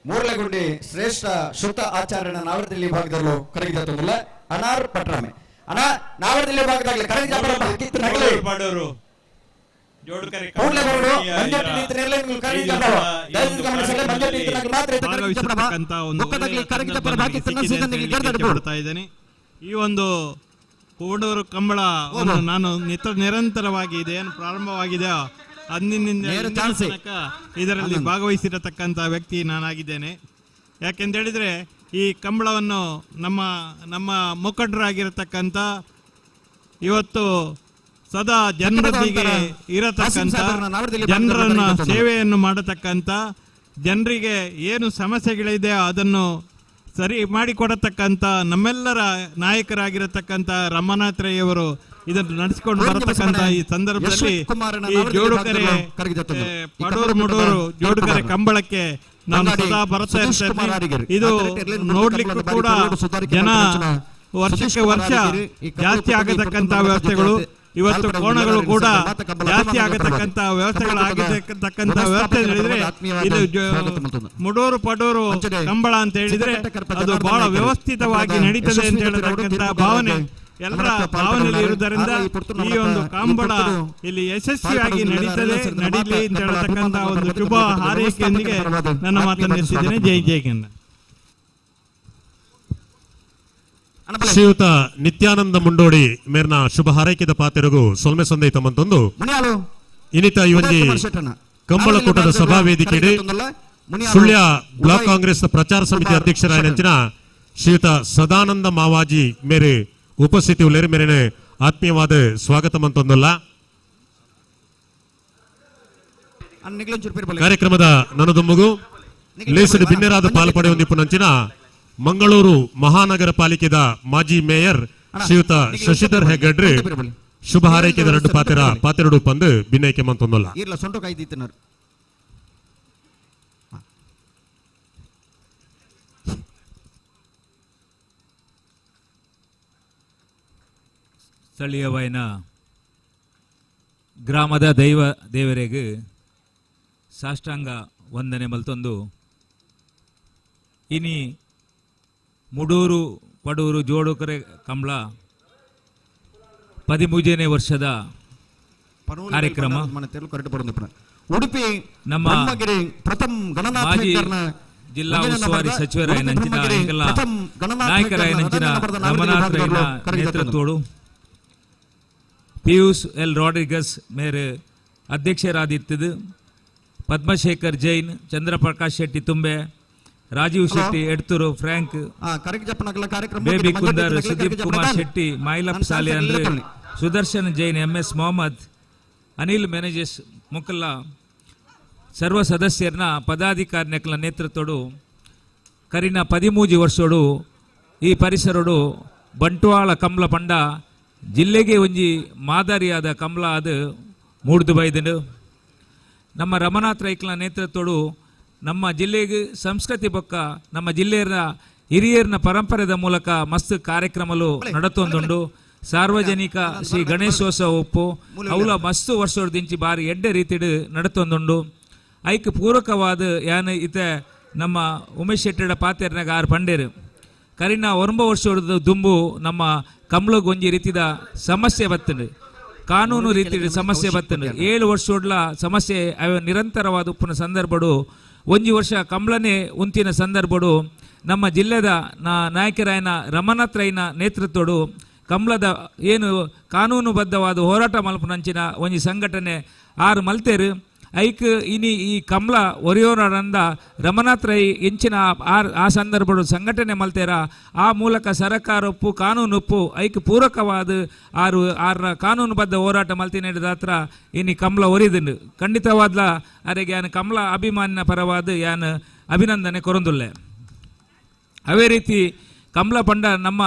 ಮೂರ್ಲಗುಂಡಿ ಶ್ರೇಷ್ಠ ಶ್ರುತ ಆಚಾರ್ಯನ ನಾವರದಿಲ್ಲಿ ವಿಭಾಗದಲ್ಲೂ ಕರಗಿದ ಅನಾರ್ ಪಟ್ರಮೆ ಅಣ್ಣ ನಾವರದಿಲ್ಲಿ ವಿಭಾಗದಾಗಲಿ ಕರಗಿದ ಪಡೋರು ಇದ್ದೇನೆ. ಈ ಒಂದು ಕೋಡೂರು ಕಂಬಳ ನಾನು ನಿರಂತರವಾಗಿ ಇದೇನು ಪ್ರಾರಂಭವಾಗಿದೆ ಅಂದಿನಿಂದ ಇದರಲ್ಲಿ ಭಾಗವಹಿಸಿರತಕ್ಕಂಥ ವ್ಯಕ್ತಿ ನಾನಾಗಿದ್ದೇನೆ. ಯಾಕೆಂತೇಳಿದರೆ ಈ ಕಂಬಳವನ್ನು ನಮ್ಮ ನಮ್ಮ ಮುಖಂಡರಾಗಿರತಕ್ಕಂಥ ಇವತ್ತು ಸದಾ ಜನರೊಂದಿಗೆ ಇರತಕ್ಕಂಥ ಜನರನ್ನು ಸೇವೆಯನ್ನು ಮಾಡತಕ್ಕಂಥ ಜನರಿಗೆ ಏನು ಸಮಸ್ಯೆಗಳಿದೆ ಅದನ್ನು ಸರಿ ಮಾಡಿಕೊಡತಕ್ಕಂಥ ನಮ್ಮೆಲ್ಲರ ನಾಯಕರಾಗಿರತಕ್ಕಂಥ ರಮಾನಾಥ್ ರೈಯವರು ಇದನ್ನು ನಡೆಸಿಕೊಂಡು ಬರತಕ್ಕಂಥ ಈ ಸಂದರ್ಭದಲ್ಲಿ ಈ ಜೋಡುಕರೆ ಪಡೂರು ಮುಡೂರು ಜೋಡುಕರೆ ಕಂಬಳಕ್ಕೆ ನಾನು ಸದಾ ಬರ್ತಾ ಇರ್ತೇನೆ. ಇದು ನೋಡ್ಲಿಕ್ಕೂ ಕೂಡ ಜನ ವರ್ಷಕ್ಕೆ ವರ್ಷ ಜಾಸ್ತಿ ಆಗತಕ್ಕಂಥ ವ್ಯವಸ್ಥೆಗಳು ಇವತ್ತು ಕೋಣಗಳು ಕೂಡ ಜಾಸ್ತಿ ಆಗತಕ್ಕಂಥ ವ್ಯವಸ್ಥೆಗಳಾಗಿರ್ತಕ್ಕಂಥ ವ್ಯವಸ್ಥೆ ಹೇಳಿದ್ರೆ ಇದು ಮುಡೂರು ಪಡೂರು ಕಂಬಳ ಅಂತ ಹೇಳಿದ್ರೆ ಅದು ಬಹಳ ವ್ಯವಸ್ಥಿತವಾಗಿ ನಡೀತದೆ ಅಂತ ಹೇಳತಕ್ಕಂಥ ಭಾವನೆ ಎಲ್ಲರ ಭಾವನೆಯಲ್ಲಿ ಇರುವುದರಿಂದ ಈ ಒಂದು ಕಂಬಳ ಇಲ್ಲಿ ಯಶಸ್ವಿಯಾಗಿ ನಡೀತದೆ, ನಡೀಲಿ ಅಂತ ಹೇಳತಕ್ಕಂಥ ಒಂದು ಶುಭ ಹಾರೈಕೆಯೊಂದಿಗೆ ನನ್ನ ಮಾತನ್ನು ನಿಲ್ಲಿಸಿದ್ದೇನೆ. ಜೈ ಜೈ ಕನ್ನಡ. ಶ್ರೀಯುತ ನಿತ್ಯಾನಂದ ಮುಂಡೋಡಿ ಮೇರ್ನ ಶುಭ ಹಾರೈಕೆದ ಪಾತೆರಗು ಸೊಲ್ಮೆ ಸಂದೈತ ಮಂತೊಂದು ಇನ್ನಿತ ಈ ಒಂಜಿ ಕಂಬಳಕೂಟದ ಸಭಾ ವೇದಿಕೆಡೆ ಸುಳ್ಯ ಬ್ಲಾಕ್ ಕಾಂಗ್ರೆಸ್ ಪ್ರಚಾರ ಸಮಿತಿ ಅಧ್ಯಕ್ಷರಾಯನಂಚಿನ ಶ್ರೀಯುತ ಸದಾನಂದ ಮಾವಾಜಿ ಮೇರೆ ಉಪಸ್ಥಿತಿ ಉಳ್ಳೇರು ಮೇರೆನೆ ಆತ್ಮೀಯವಾದ ಸ್ವಾಗತ ಮಂತೊಂದಲ್ಲ. ಕಾರ್ಯಕ್ರಮದ ನನದೊಮ್ಮಗು ಲೇಸಡು ಬಿನ್ನೆರಾದ ಪಾಲ್ಪಡೆಯೊಂದಿಪ್ಪುನಂಚಿನ ಮಂಗಳೂರು ಮಹಾನಗರ ಪಾಲಿಕೆದ ಮಾಜಿ ಮೇಯರ್ ಶ್ರೀಯುತ ಶಶಿಧರ್ ಹೆಗ್ಗಡ್ರೆ ಶುಭ ಹಾರೈಕೆದ ಎರಡು ಪಾತೆರ ಪಾತೆರಡು ಪಂದು ಬಿನ್ನೈಕೆ ಮಂತೊಂದಲ್ಲ. ಸ್ಥಳೀಯವಾಯಿನ ಗ್ರಾಮದ ದೈವ ದೇವರಿಗೆ ಸಾಷ್ಟಾಂಗ ವಂದನೆ ಮಲ್ತೊಂದು ಇನಿ ಮುಡೂರು ಪಡೂರು ಜೋಡುಕರೆ ಕಂಬಳ 13ನೇ ವರ್ಷದ ಕಾರ್ಯಕ್ರಮ. ಉಡುಪಿ ನಮ್ಮ ಮಾಜಿ ಜಿಲ್ಲಾ ಉಸ್ತುವಾರಿ ಸಚಿವರಾಯನಂಚಿನ ನಾಯಕರಾಯನಂಚಿನ ರಮನಾಥ್ ರೈನ ನೇತೃತ್ವಡು ಪಿಯೂಷ್ ಎಲ್ ರಾಡ್ರಿಗಸ್ ಮೇರೆ ಅಧ್ಯಕ್ಷರಾದಿತ್ತದು Padmashekar Jain, Chandraprakash Shetty Tumbe, Rajeev Shetty Edthur, Frank Baby Kundar, Sudeep Kumar Shetty, Mylap Salian, Sudarshan Jain, MS Mohammed, Anil Menezes ಮುಕಲ್ಲ ಸರ್ವ ಸದಸ್ಯರನ್ನ ಪದಾಧಿಕಾರಿಗಳ ನೇತೃತ್ವಡು ಕರಿನ 13 ವರ್ಷೋಡು ಈ ಪರಿಸರಡು ಬಂಟ್ವಾಳ ಕಂಬಳ ಪಂಡ ಜಿಲ್ಲೆಗೆ ಒಂಜಿ ಮಾದರಿಯಾದ ಕಂಬಳ ಅದು ಮೂಡ್ದು ಬೈದಂಡು. ನಮ್ಮ ರಮನಾಥ್ ರೈಕ್ಲ ನೇತೃತ್ವಡು ನಮ್ಮ ಜಿಲ್ಲೆಗೆ ಸಂಸ್ಕೃತಿ ಬೊಕ್ಕ ನಮ್ಮ ಜಿಲ್ಲೆಯ ಹಿರಿಯರ್ನ ಪರಂಪರೆದ ಮೂಲಕ ಮಸ್ತ್ ಕಾರ್ಯಕ್ರಮಲು ನಡತೊಂದುಂಡು. ಸಾರ್ವಜನಿಕ ಶ್ರೀ ಗಣೇಶೋತ್ಸವ ಉಪ್ಪು ಅವಲ ಮಸ್ತ್ ವರ್ಷದಿಂಚಿ ಬಾರಿ ಎಡ್ಡೆ ರೀತಿಡು ನಡತೊಂದುಂಡು. ಐಕ್ ಪೂರಕವಾದ ಯಾನ್ ಇತ ನಮ್ಮ ಉಮೇಶ್ ಶೆಟ್ಟಿಡ ಪಾತೆರ್ನಾಗ ಆರು ಪಂಡೇರು ಕರಿನ 9 ವರ್ಷದ ದುಂಬು ನಮ್ಮ ಕಂಬ್ಳಗ್ ಒಂಜಿ ರೀತಿದ ಸಮಸ್ಯೆ ಬತ್ತುಂಡು, ಕಾನೂನು ರೀತಿಯ ಸಮಸ್ಯೆ ಬತ್ತುಂಡು. 7 ವರ್ಷೋಡ್ಲ ಸಮಸ್ಯೆ ಅವ ನಿರಂತರವಾದ ಉಪ್ಪುನ ಸಂದರ್ಭಡು ಒಂಜಿ ವರ್ಷ ಕಂಬ್ಳನೆ ಉಂತಿನ ಸಂದರ್ಭಡು ನಮ್ಮ ಜಿಲ್ಲೆದ ನಾಯಕರಾಯನ ರಮನಾಥ್ ರೈನ ನೇತೃತ್ವಡು ಕಂಬ್ಳದ ಏನು ಕಾನೂನುಬದ್ಧವಾದ ಹೋರಾಟ ಮಲ್ಪುನಂಚಿನ ಒಂಜಿ ಸಂಘಟನೆ 6 ಮಲ್ತೇರು. ಐಕ್ ಇನಿ ಈ ಕಂಬ್ಳ ಒರಿಯೋರಂದ ರಮನಾಥ್ ರೈ ಎಂಚಿನ ಆ ಸಂದರ್ಭಡು ಸಂಘಟನೆ ಮಲ್ತೇರ ಆ ಮೂಲಕ ಸರಕಾರ ಒಪ್ಪು ಕಾನೂನು ಒಪ್ಪು ಐಕ್ ಪೂರಕವಾದ 6 ಕಾನೂನುಬದ್ಧ ಹೋರಾಟ ಮಲ್ತಿ ನೀಡಿದ ಹತ್ರ ಇನಿ ಕಂಬ್ಳ ಒರಿದುಂಡು. ಖಂಡಿತವಾದ್ಲ ಅರೆಗೆ ಯಾನ್ ಕಂಬ್ಳ ಅಭಿಮಾನಿನ ಪರವಾದ ಯಾನ್ ಅಭಿನಂದನೆ ಕೊರೊಂದುಲ್ಲೆ. ಅದೇ ರೀತಿ ಕಂಬ್ಳ ಪಂಡ ನಮ್ಮ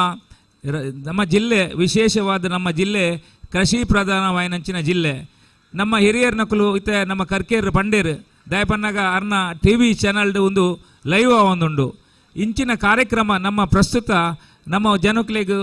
ನಮ್ಮ ಜಿಲ್ಲೆ ವಿಶೇಷವಾದ ನಮ್ಮ ಜಿಲ್ಲೆ ಕೃಷಿ ಪ್ರಧಾನವಾಯಿನಂಚಿನ ಜಿಲ್ಲೆ. ನಮ್ಮ ಹಿರಿಯರ್ ನಕಲು ಇತ್ತೆ ನಮ್ಮ ಕರ್ಕೇರು ಪಂಡೇರು ದಯಪನ್ನಾಗ ಅರ್ನ ಟಿ ವಿ ಚಾನಲ್ಡ್ ಒಂದು ಲೈವ್ ಒಂದುಂಡು. ಇಂಚಿನ ಕಾರ್ಯಕ್ರಮ ನಮ್ಮ ಪ್ರಸ್ತುತ ನಮ್ಮ ಜನಕ್ಲೆಗ್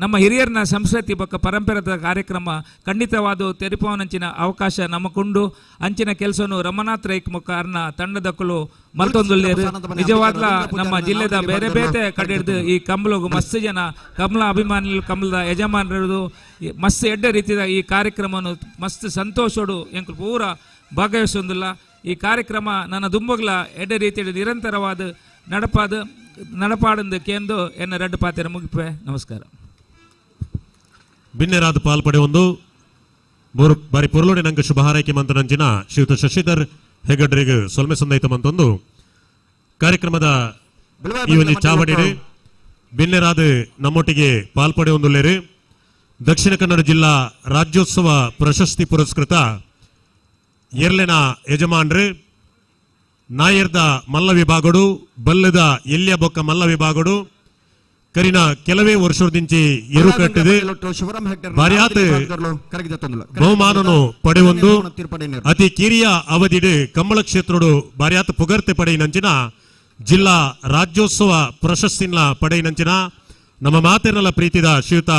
ನಮ್ಮ ಹಿರಿಯರ್ನ ಸಂಸ್ಕೃತಿ ಬೊಕ್ಕ ಪರಂಪರೆದ ಕಾರ್ಯಕ್ರಮ ಖಂಡಿತವಾದ ತೆರಿಪವನಂಚಿನ ಅವಕಾಶ ನಮಕುಂಡು. ಅಂಚಿನ ಕೆಲಸನು ರಮನಾಥ್ ರೈಕ್ ಮುಖ ಅರ್ನ ತಂಡದಕ್ಕಲು ಮಲ್ತೊಂದುಲ್ಲೇರು. ನಿಜವಾದ್ಲ ನಮ್ಮ ಜಿಲ್ಲೆದ ಬೇರೆ ಬೇರೆ ಕಡೆ ಹಿಡ್ದು ಈ ಕಂಬಳಗು ಮಸ್ತ್ ಜನ ಕಮಲ ಅಭಿಮಾನಿಗಳು ಕಂಬಳದ ಯಜಮಾನರು ಮಸ್ತ್ ಎಡ್ಡೆ ರೀತಿಯ ಈ ಕಾರ್ಯಕ್ರಮವನ್ನು ಮಸ್ತ್ ಸಂತೋಷೋಡು ಎಂಕು ಪೂರ ಭಾಗವಹಿಸೊಂದಿಲ್ಲ. ಈ ಕಾರ್ಯಕ್ರಮ ನನ್ನ ದುಂಬಗ್ಲ ಎಡ್ಡೆ ರೀತಿಯಲ್ಲಿ ನಿರಂತರವಾದ ನಡಪಾಡಂದು ಕೇಂದು ಎನ್ನ ರಡ್ಡು ಪಾತ್ರ ಮುಗಿಪೆ. ನಮಸ್ಕಾರ. ಬಿನ್ನೆರಾದ ಪಾಲ್ಪಡೆ ಒಂದು ಬಾರಿ ಪೊರುಲೋಡಿ ನಂಗೆ ಶುಭ ಹಾರೈಕೆ ಮಂತನಂಚಿನ ಶ್ರೀಯುತ ಶಶಿಧರ್ ಹೆಗಡ್ರಿಗೆ ಸೊಲ್ಮೆ ಸಂದೈತ ಮಂತೊಂದು ಕಾರ್ಯಕ್ರಮದ ಈ ಒಂದು ಚಾವಡಿರು ಬಿನ್ನೆರಾದ ನಮ್ಮೊಟ್ಟಿಗೆ ಪಾಲ್ಪಡೆ ಒಂದುಲ್ಲೇರು ದಕ್ಷಿಣ ಕನ್ನಡ ಜಿಲ್ಲಾ ರಾಜ್ಯೋತ್ಸವ ಪ್ರಶಸ್ತಿ ಪುರಸ್ಕೃತ ಎರ್ಲೆನ ಯಜಮಾನ್ರು ನಾಯರ್ದ ಮಲ್ಲ ವಿಭಾಗಡು ಬಲ್ಲದ ಎಲ್ಯ ಬೊಕ್ಕ ಮಲ್ಲ ವಿಭಾಗಡು ಕರಿನ ಕೆಲವೇ ವರ್ಷದಿಂಚಿ ಎರು ಕಟ್ಟಿದೆ ಬಾರ್ಯಾತ್ ಬಹುಮಾನನು ಪಡೆಯೊಂದು ಅತಿ ಕಿರಿಯ ಅವಧಿಡು ಕಂಬಳ ಕ್ಷೇತ್ರಡು ಬಾರ್ಯಾತ್ ಪುಗರ್ತೆ ಪಡೆಯಿನಂಚಿನ ಜಿಲ್ಲಾ ರಾಜ್ಯೋತ್ಸವ ಪ್ರಶಸ್ತಿನ ಪಡೆಯಿನಂಚಿನ ನಮ್ಮ ಮಾತೆರಲ ಪ್ರೀತಿದ ಶ್ರೀಯುತ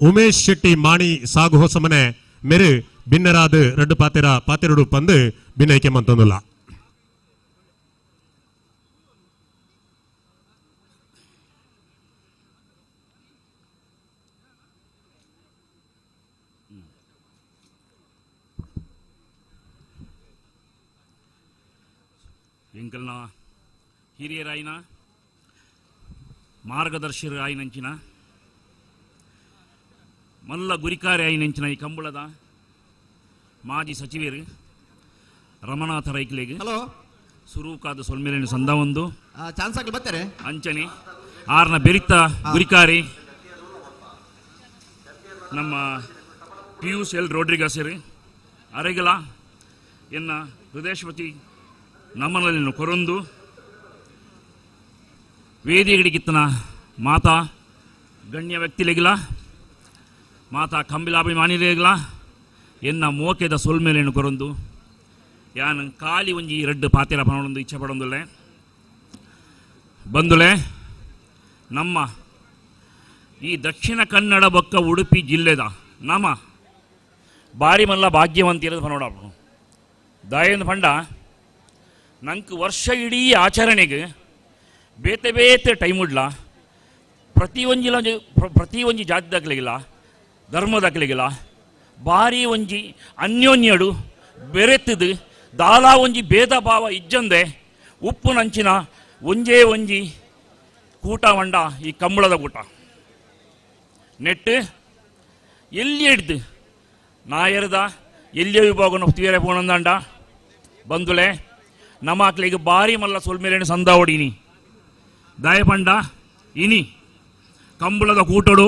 ಉಮೇಶ್ ಶೆಟ್ಟಿ ಮಾಣಿ ಸಾಗು ಹೊಸಮನೆ ಮೇರು ಬಿನ್ನರಾದ ರಡ್ಡು ಪಾತೆರ ಪಾತೆರಡು ಪಂದು ಭಿನ್ನೈಕೆ ಮಂತೊಂದುಲ್ಲ. ಎಂಕಲ್ನ ಹಿರಿಯರಾಯಿನ ಮಾರ್ಗದರ್ಶಿರಾಯಿನಂಚಿನ ಮಲ್ಲ ಗುರಿಕಾರಿ ಆಯಿನಂಚಿನ ಈ ಕಂಬಳದ ಮಾಜಿ ಸಚಿವರು ರಮನಾಥ ರೈಕ್ಲೆಗ್ ಹಲೋ ಸುರೂಕಾದ ಸೊಲ್ಮೇಲಿನ ಸಂದ ಒಂದು ಚಾನ್ಸ್ ಆಗಲಿ ಬರ್ತಾರೆ ಅಂಚನೆ ಆರ್ನ ಬೆರಿತ ಗುರಿಕಾರಿ ನಮ್ಮ ಪಿಯೂಷ್ ಎಲ್ ರೋಡ್ರಿಗಸರು ಅರೆಗಲ ಎನ್ನ ಹೃದಯಶ್ವತಿ ನಮ್ಮನಲ್ಲಿ ಕೊರೊಂದು ವೇದಿಗಳಿಗಿತ್ತನ ಮಾತಾ ಗಣ್ಯ ವ್ಯಕ್ತಿಲಿಗಿಲ್ಲ ಮಾತಾ ಕಂಬಿಲಾಭಿಮಾನಿಲಿಗಿಲ್ಲ ಎನ್ನ ಮೋಕೆದ ಸೊಲ್ಮೇಲೇನು ಕೊರೊಂದು ಯಾನ್ ಖಾಲಿ ಒಂಜಿ ರಡ್ಡು ಪಾತೆರ ಪನೊಂದು ಇಚ್ಛೆ ಪಡೊಂದುಲ್ಲೆ ಬಂದುಲೆ. ನಮ್ಮ ಈ ದಕ್ಷಿಣ ಕನ್ನಡ ಬೊಕ್ಕ ಉಡುಪಿ ಜಿಲ್ಲೆದ ನಮ್ಮ ಬಾರಿ ಮಲ್ಲ ಭಾಗ್ಯವಂತಿರೋದು ಪನೋಡ ದಾಯಂದು ಪಂಡ ನಂಗೆ ವರ್ಷ ಇಡೀ ಆಚರಣೆಗೆ ಬೇತೆ ಬೇತೆ ಟೈಮ್ ಉಡ್ಲ ಪ್ರತಿಯೊಂಜಿಲ ಪ್ರತಿಯೊಂಜಿ ಜಾತಿ ದಾಖಲೆಗಿಲ್ಲ ಧರ್ಮ ದಾಖಲೆಗಿಲ್ಲ ಭಾರಿ ಒಂಜಿ ಅನ್ಯೋನ್ಯಡು ಬೆರೆತದು ದಾಲಾ ಒಂಜಿ ಭೇದ ಭಾವ ಇಜ್ಜಂದೆ ಉಪ್ಪುನಂಚಿನ ಒಂಜೇ ಒಂಜಿ ಕೂಟ ವಂಡ ಈ ಕಂಬಳದ ಕೂಟ ನೆಟ್ಟು ಎಲ್ಲಿ ಹಿಡ್ದು ನಾಯರ್ದ ಎಲ್ಲಿಯ ವಿಭಾಗನ ತೀರೆ ಪೋಣಂದಂಡ ಬಂದುಲೆ ನಮಾಕ್ಲಿಗೆ ಭಾರಿ ಮಲ್ಲ ಸೊಲ್ಮೇಲೇನು ಸಂದ ಹೊಡೀನಿ ದಾಯಪಂಡ ಇನಿ ಕಂಬಳದ ಕೂಟಡು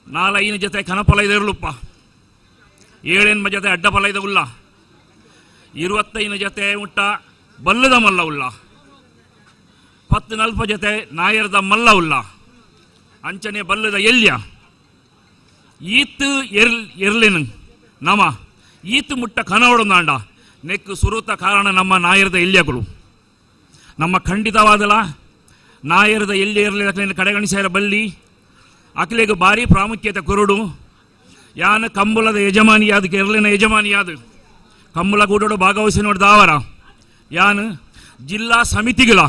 4-5 ಜೊತೆ ಕನಪಲ ಇರಲುಪ್ಪ 7-8 ಜೊತೆ ಅಡ್ಡಪಲ ಇದೆ ಉಲ್ಲ 25 ಜೊತೆ ಮುಟ್ಟ ಬಲ್ಲದ ಮಲ್ಲ ಉಲ್ಲ 10-40 ಜೊತೆ ನಾಯರದ ಮಲ್ಲ ಉಲ್ಲ ಅಂಚನೆ ಬಲ್ಲದ ಎಲ್ಯ ಈತ್ ಎರ್ಲಿನ ನಮ ಈತ್ ಮುಟ್ಟ ಕನವಡೊಂದಾಂಡ ನೆಕ್ಕು ಸುರುತ ಕಾರಣ ನಮ್ಮ ನಾಯರದ ಎಲ್ಯಗಳು ನಮ್ಮ ಖಂಡಿತವಾದಲ ನಾಯರದ ಎಲ್ಲಿ ಇರಲಿ ಕಡೆಗಣಿಸಾರ ಬಲ್ಲಿ ಅಕ್ಲೆಗ್ ಭಾರಿ ಪ್ರಾಮುಖ್ಯತೆ ಕೊರಡು ಯಾನ ಕಂಬಳದ ಯಜಮಾನಿಯಾದ ಕೆರಳಿನ ಯಜಮಾನಿಯಾದ ಕಂಬಳ ಕೂಡೋಡು ಭಾಗವಹಿಸಿ ನೋಡಿದ ಆವರ ಯಾನ್ ಜಿಲ್ಲಾ ಸಮಿತಿಗಳ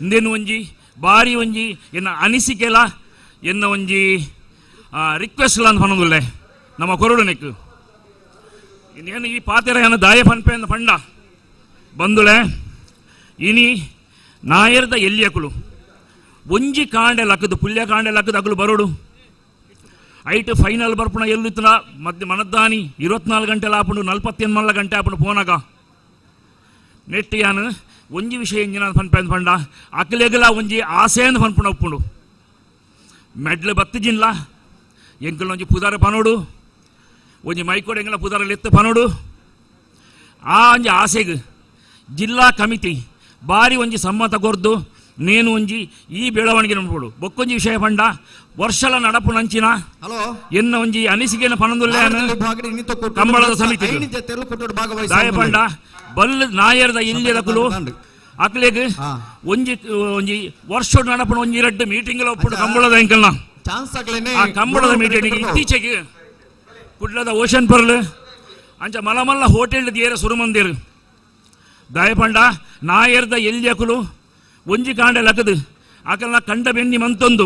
ಇಂದೇನು ಒಂಜಿ ಬಾರಿ ಒಂಜಿ ಎನ್ನ ಅನಿಸಿಕೆಲ ಎನ್ನ ಒಂಜಿ ರಿಕ್ವೆಸ್ಟ್ ಅಂತ ಪನ್ನೊಂದುಲ್ಲೆ ನಮ್ಮ ಕೊರಡು ನೆಕ್ಕು ಇನ್ನೇನು ಈ ಪಾತೆರ ಏನ ದಾಯ ಪನ್ಪೆ ಅಂದ ಪಂಡ ಬಂದುಲೆ ಇನಿ ನಾಯರ್ದ ಎಲ್ಲಿಯಕುಲು ಒಂಜಿ ಕಾಂಡೆ ಲಕ್ಕದು ಪುಲ್ಯ ಕಾಂಡೆ ಲಕ್ಕದು ಅಗಲು ಬರೋಡು ಐಟ್ ಫೈನಲ್ ಬರ್ಪುಣ ಎಲ್ಲುತ್ತನ ಮಧ್ಯ ಮನದ್ದಾನಿ 24 ಗಂಟೆ ಆಪುಂಡು 48 ಗಂಟೆ ಆಪುಂಡು ಪೋನಾಗ ನೆಟ್ ಯಾನು ಒಂಜಿ ವಿಷಯ ಇಂಜಿನ ಪನ್ಪೆ ಅಂದ್ ಪಂಡ ಅಕಲೆಗಲ ಒಂಜಿ ಆಸೆಯನ್ನು ಪನ್ಪುಣ ಉಪ್ಪುಂಡು ಮೆಡ್ಲು ಬತ್ತಿಜಿನ್ಲ ಎಂಕಲ್ ಒಂಜಿ ಪುದಾರ ಪನೋಡು ಒಂಜಿ ಮೈಕೋಡು ಎಂಗಲ ಪುದಾರ ಲೆತ್ತು ಪನೋಡು ಆ ಒಂಜಿ ಆಸೆಗ್ ಜಿಲ್ಲಾ ಕಮಿಟಿ ಬಾರಿ ಒಂಜಿ ಸಮ್ಮತ ಕೊರ್ದು ನೇನು ಒಂಜಿ ಈ ಬೆಳವಣಿಗೆ ನೋಡ್ಬೋದು ಬೊಕ್ಕೊಂಜಿ ವಿಷಯ ಪಂಡ ವರ್ಷಲ ನಡಪು ನಂಚಿನ ಹಲೋ ಎನ್ನ ಒಂಜಿ ಅನಿಸಿಕೆನ ಪನೊಂದುಲ್ಲೆ ಕಂಬಳದ ಸಮಿತಿ ದಾಯ ಪಂಡ ಬಲ್ ನಾಯರ್ದ ಇಲ್ಲಿಯದಕುಲು ಅಕ್ಲೆಗ್ ಒಂಜಿ ಒಂಜಿ ವರ್ಷ ನಡಪುನ ಒಂಜಿ ಎರಡು ಮೀಟಿಂಗ್ ಒಪ್ಪುಡು ಕಂಬಳದ ಎಂಕಲ್ನ ಆ ಕಂಬಳದ ಮೀಟಿಂಗ್ ಇತ್ತೀಚೆಗೆ ಕುಡ್ಲದ ಓಷನ್ ಪರ್ಲ್ ಅಂಚ ಮಲಮಲ್ಲ ಹೋಟೆಲ್ ದಿಯರ ಸುರುಮಂದಿರು ದಾಯಪಂಡ ನಾಯರ್ದ ಎಲ್ಲಿಯಕುಲು ಒಂಜಿ ಕಾಂಡೆ ಲಕದು ಆಕಲ್ನ ಕಂಡ ಬೆನ್ನಿ ಮಂತೊಂದು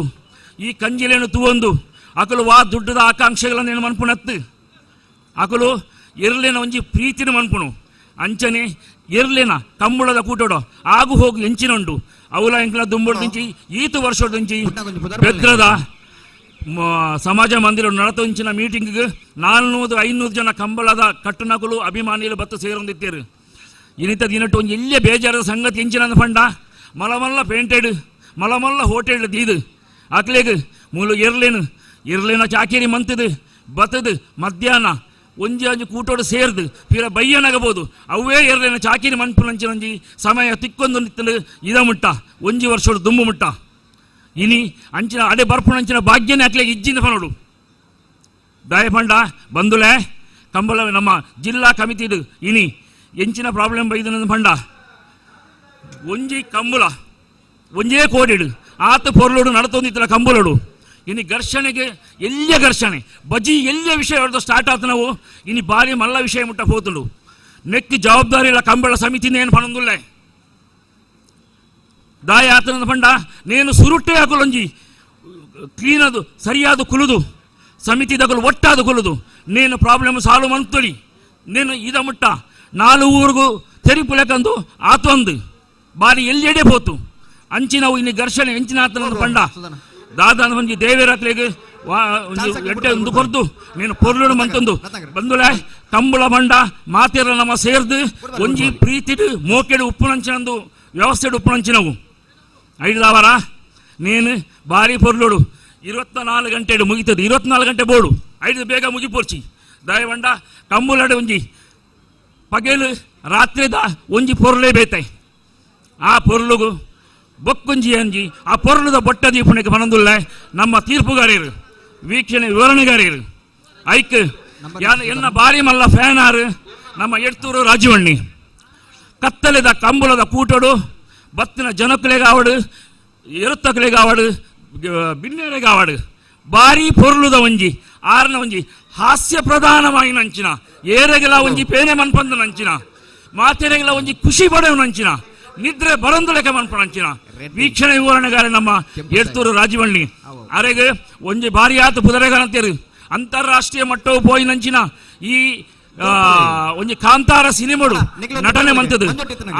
ಈ ಕಂಜಿಲೇನು ತೂವೊಂದು ಅಕಲು ವಾ ದುಡ್ಡದ ಆಕಾಂಕ್ಷೆಗಳನ್ನು ಮನ್ಪುನತ್ತು ಅಕಲು ಎರ್ಲಿನ ಒಂಜಿ ಪ್ರೀತಿನ ಮನ್ಪುನು ಅಂಚನೆ ಎರ್ಲಿನ ಕಂಬಳದ ಕೂಟೋಡು ಆಗು ಹೋಗು ಎಂಚಿನುಂಡು ಅವಲ ಎಂಕಲ ದುಂಬೊಡ್ದಿಂಚಿ ಈತು ವರ್ಷದಿಂಚಿ ಬೆದ್ರದ ಸಮಾಜ ಮಂದಿರ ನಡತೊಂಚಿನ ಮೀಟಿಂಗ್ 400-500 ಜನ ಕಂಬಳದ ಕಟ್ಟುನಕಲು ಅಭಿಮಾನಿಗಳು ಬತ್ತು ಸೇರೊಂದಿತ್ತೇರು ಇನಿತ ದಿನಟ್ಟು ಒಂಜಿ ಎಲ್ಲೇ ಬೇಜಾರದ ಸಂಗತಿ ಎಂಚಿನ ಪಂಡ ಮಲಮಲ್ಲ ಪೇಂಟೆಡ್ ಮಲಮಲ್ಲ ಹೋಟೆಲ್ ದೀದು ಅಕ್ಲೆಗ್ ಮೂಲು ಎರ್ಲೇನು ಎರ್ಲೇನ ಚಾಕಿರಿ ಮಂತದು ಬತ್ತದು ಮಧ್ಯಾಹ್ನ ಒಂಜಿ ಒಂಜಿ ಕೂಟೋಡು ಸೇರ್ದು ಪಿರ ಬಯ್ಯನಾಗಬಹುದು ಅವೇ ಎರ್ಲೇನ ಚಾಕಿರಿ ಮನ್ಪುನಂಚಿನ ಒಂಜಿ ಸಮಯ ತಿಕ್ಕೊಂದು ನಿತ್ತಲು ಇದ ಮುಟ್ಟ ಒಂಜಿ ವರ್ಷೋಡು ದುಂಬು ಮುಟ್ಟ ಇನಿ ಅಂಚಿನ ಅಡೆ ಬರ್ಪುನಂಚಿನ ಭಾಗ್ಯನೇ ಅಕ್ಲೆಗ್ ಇಜ್ಜಿಂದ ಪನೋಡು ದಯಪಂಡ ಬಂದುಲೆ ಕಂಬಳ ನಮ್ಮ ಜಿಲ್ಲಾ ಕಮಿಟಿದು ಇನಿ ಎಂಚಿನ ಪ್ರಾಬ್ಲಮ್ ಬೈದು ಪಂಡ ಒಂಜಿ ಕಂಬಳ ಒಂಜೇ ಕೋಡಿಡು ಆತ ಪೊರ್ಲೋಡು ನಡತೊಂದಿತ್ತಲ ಕಂಬಳೋಡು ಇನಿ ಘರ್ಷಣೆಗೆ ಎಲ್ಲಿಯ ಘರ್ಷಣೆ ಬಜಿ ಎಲ್ಲಿಯ ವಿಷಯ ಹೊಡೆದು ಸ್ಟಾರ್ಟ್ ಆತ ನಾವು ಇನಿ ಬಾರಿ ಮಲ್ಲ ವಿಷಯ ಮುಟ್ಟ ಹೋತುಂಡು ನೆಕ್ಕಿ ಜವಾಬ್ದಾರಿ ಇಲ್ಲ ಕಂಬಳ ಸಮಿತಿನ ಏನು ಪಣೊಂದುಲ್ಲೆ ದಾಯ ಆತನ ಪಂಡ ನೇನು ಸುರುಟ್ಟೆ ಹಾಕಲೊಂಜಿ ಕ್ಲೀನ್ ಅದು ಸರಿಯಾದ ಕುಲುದು ಸಮಿತಿದಗಲು ಒಟ್ಟಾದ ಕುಲುದು ನೇನು ಪ್ರಾಬ್ಲಮ್ ಸಾಲ್ವ್ ಮಂತುಳಿ ನೇನು ಇದ ಮುಟ್ಟ ನಾಲು ಊರಿಗೂ ತೆರಿಪುಲೆಕಂದು ಆತೊಂದು ಬಾರಿ ಎಲ್ಲೆಡೆ ಪೋತು ಅಂಚಿನವು ಇನ್ನು ಘರ್ಷಣೆ ಎಂಚಿನ ಆತನ ಪಂಡ ದಾದ ಒಂಜಿ ದೇವೇರಾತ್ರೆಗ್ ಎಡ್ಡೆ ಒಂದು ಕೊರ್ದು ನೀನು ಪೊರ್ಲುಡು ಮಂತೊಂದು ಬಂದುಲೆ ಕಂಬಳ ಬಂಡ ಮಾತೆರ ನಮ್ಮ ಸೇರ್ದು ಒಂಜಿ ಪ್ರೀತಿಡು ಮೋಕೆಡು ಉಪ್ಪುನಂಚಿನಂದು ವ್ಯವಸ್ಥೆಡು ಉಪ್ಪುನಂಚಿನವು ಐದಾವರ ನೀನು ಬಾರಿ ಪೊರ್ಲುಡು 24 ಗಂಟೆ ಮುಗಿತದೆ 24 ಗಂಟೆ ಬೋಡು ಐದು ಬೇಗ ಮುಗಿಪೋರ್ಚಿ ದಯವಂಡ ಕಂಬುಲಡೆ ಒಂಜಿ ಪಗೇಲು ರಾತ್ರಿದ ಒಂಜಿ ಪೊರ್ಲೇ ಬೇತೈ ಆ ಪೊರ್ಲುಗು ಬೊಕ್ಕೊಂಜಿ ಅಂಜಿ ಆ ಪೊರ್ಲುದ ಬೊಟ್ಟ ದೀಪಣಿಗೆ ಬನಂದುಲ್ಲ ನಮ್ಮ ತೀರ್ಪುಗಾರರು ವೀಕ್ಷಣೆ ವಿವರಣೆಗಾರರು ಐಕ್ ಎನ್ನ ಬಾರಿ ಮಲ್ಲ ಫ್ಯಾನ್ ಆರು ನಮ್ಮ ಎಡ್ತೂರು ರಾಜೀವಣ್ಣಿ ಕತ್ತಲೆದ ಕಂಬಳದ ಕೂಟಡು ಬತ್ತಿನ ಜನಕ್ಕಳಿಗಾವಡು ಎರುತ್ತಕ್ಕಳಿಗಾವಡು ಬಿನ್ನೇರೆಗಾವಡು ಬಾರಿ ಪೊರ್ಲುದ ಒಂಜಿ ಆರನ ಒಂಜಿ ಹಾಸ್ಯ ಪ್ರಧಾನವಾಗಿ ನಂಚಿನ ಏರೆಗೆಲ ಒಂಜಿ ಪೇನೆ ಮನ್ಪಂದ ನಂಚಿನ ಮಾತೆರೆಗೆಲ ಒಂಜಿ ಖುಷಿ ಪಡೆವು ನಂಚಿನ ನಿದ್ರೆ ಬರಂದುಲೆಕ ಮನ್ಪಣಂಚಿನ ವೀಕ್ಷಣೆ ವಿವರಣೆಗಾರ ನಮ್ಮ ಎಡ್ತೂರು ರಾಜೀವಣ್ಣಿ ಅರೆಗೆ ಒಂಜಿ ಭಾರಿ ಆತ ಪುದರೆಗಾರಂತೇರು ಅಂತಾರಾಷ್ಟ್ರೀಯ ಮಟ್ಟವು ಪೋಯಿ ನಂಚಿನ ಈ ಒಂಜಿ ಕಾಂತಾರ ಸಿನಿಮಾಡು ನಟನೆ ಮಂತದು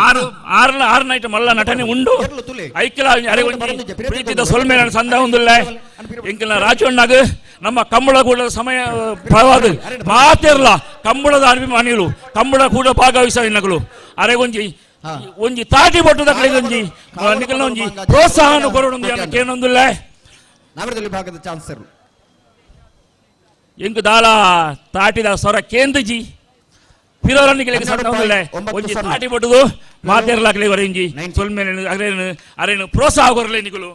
ಆರು ಆರು ಆರು ನೈಟ್ ಮಲ್ಲ ನಟನೆ ಉಂಡು ಐಕ್ಯಲ ಅರೆ ಒಂಜಿ ಪ್ರೀತಿದ ಸೊಲ್ಮೆ ಸಂದ ಉಂದುಲ್ಲ ಎಂಕಲ್ನ ರಾಜವಣ್ಣಾಗ ನಮ್ಮ ಕಂಬಳ ಕೂಡ ಸಮಯ ಪ್ರವಾದ ಮಾತಿರಲ್ಲ ಕಂಬಳದ ಅಭಿಮಾನಿಗಳು ಕಂಬಳ ಕೂಡ ಭಾಗವಹಿಸ ಇನ್ನಗಳು ಅರೆ ಒಂಜಿ ಒಂಜಿ ತಾಟಿ ಬೊಟ್ಟದ ಒಂಜಿ ನಿಕಲ್ನ ಒಂಜಿ ಪ್ರೋತ್ಸಾಹನ ಕೊರೊಡೊಂದು ಕೇನೊಂದುಲ್ಲ ವಿಭಾಗದ ಚಾನ್ಸರ್ ಎಂಕು ದಾಲ ತಾಟಿದ ಸ್ವರ ಕೇಂದ್ರಜಿ ಪಿರೋರನ್ನಿಗೆ ಸಣ್ಣವಲ್ಲ ಒಂಜಿ ತಾಟಿ ಬೊಟ್ಟದು ಮಾತೇರ್ಲಾಗ್ಲಿ ಹೊರೆಂಜಿ ಸೊಲ್ಮೆ ಅರೇನು ಅರೇನು ಪ್ರೋತ್ಸಾಹ ಕೊರಲೆ ನಿಕಲು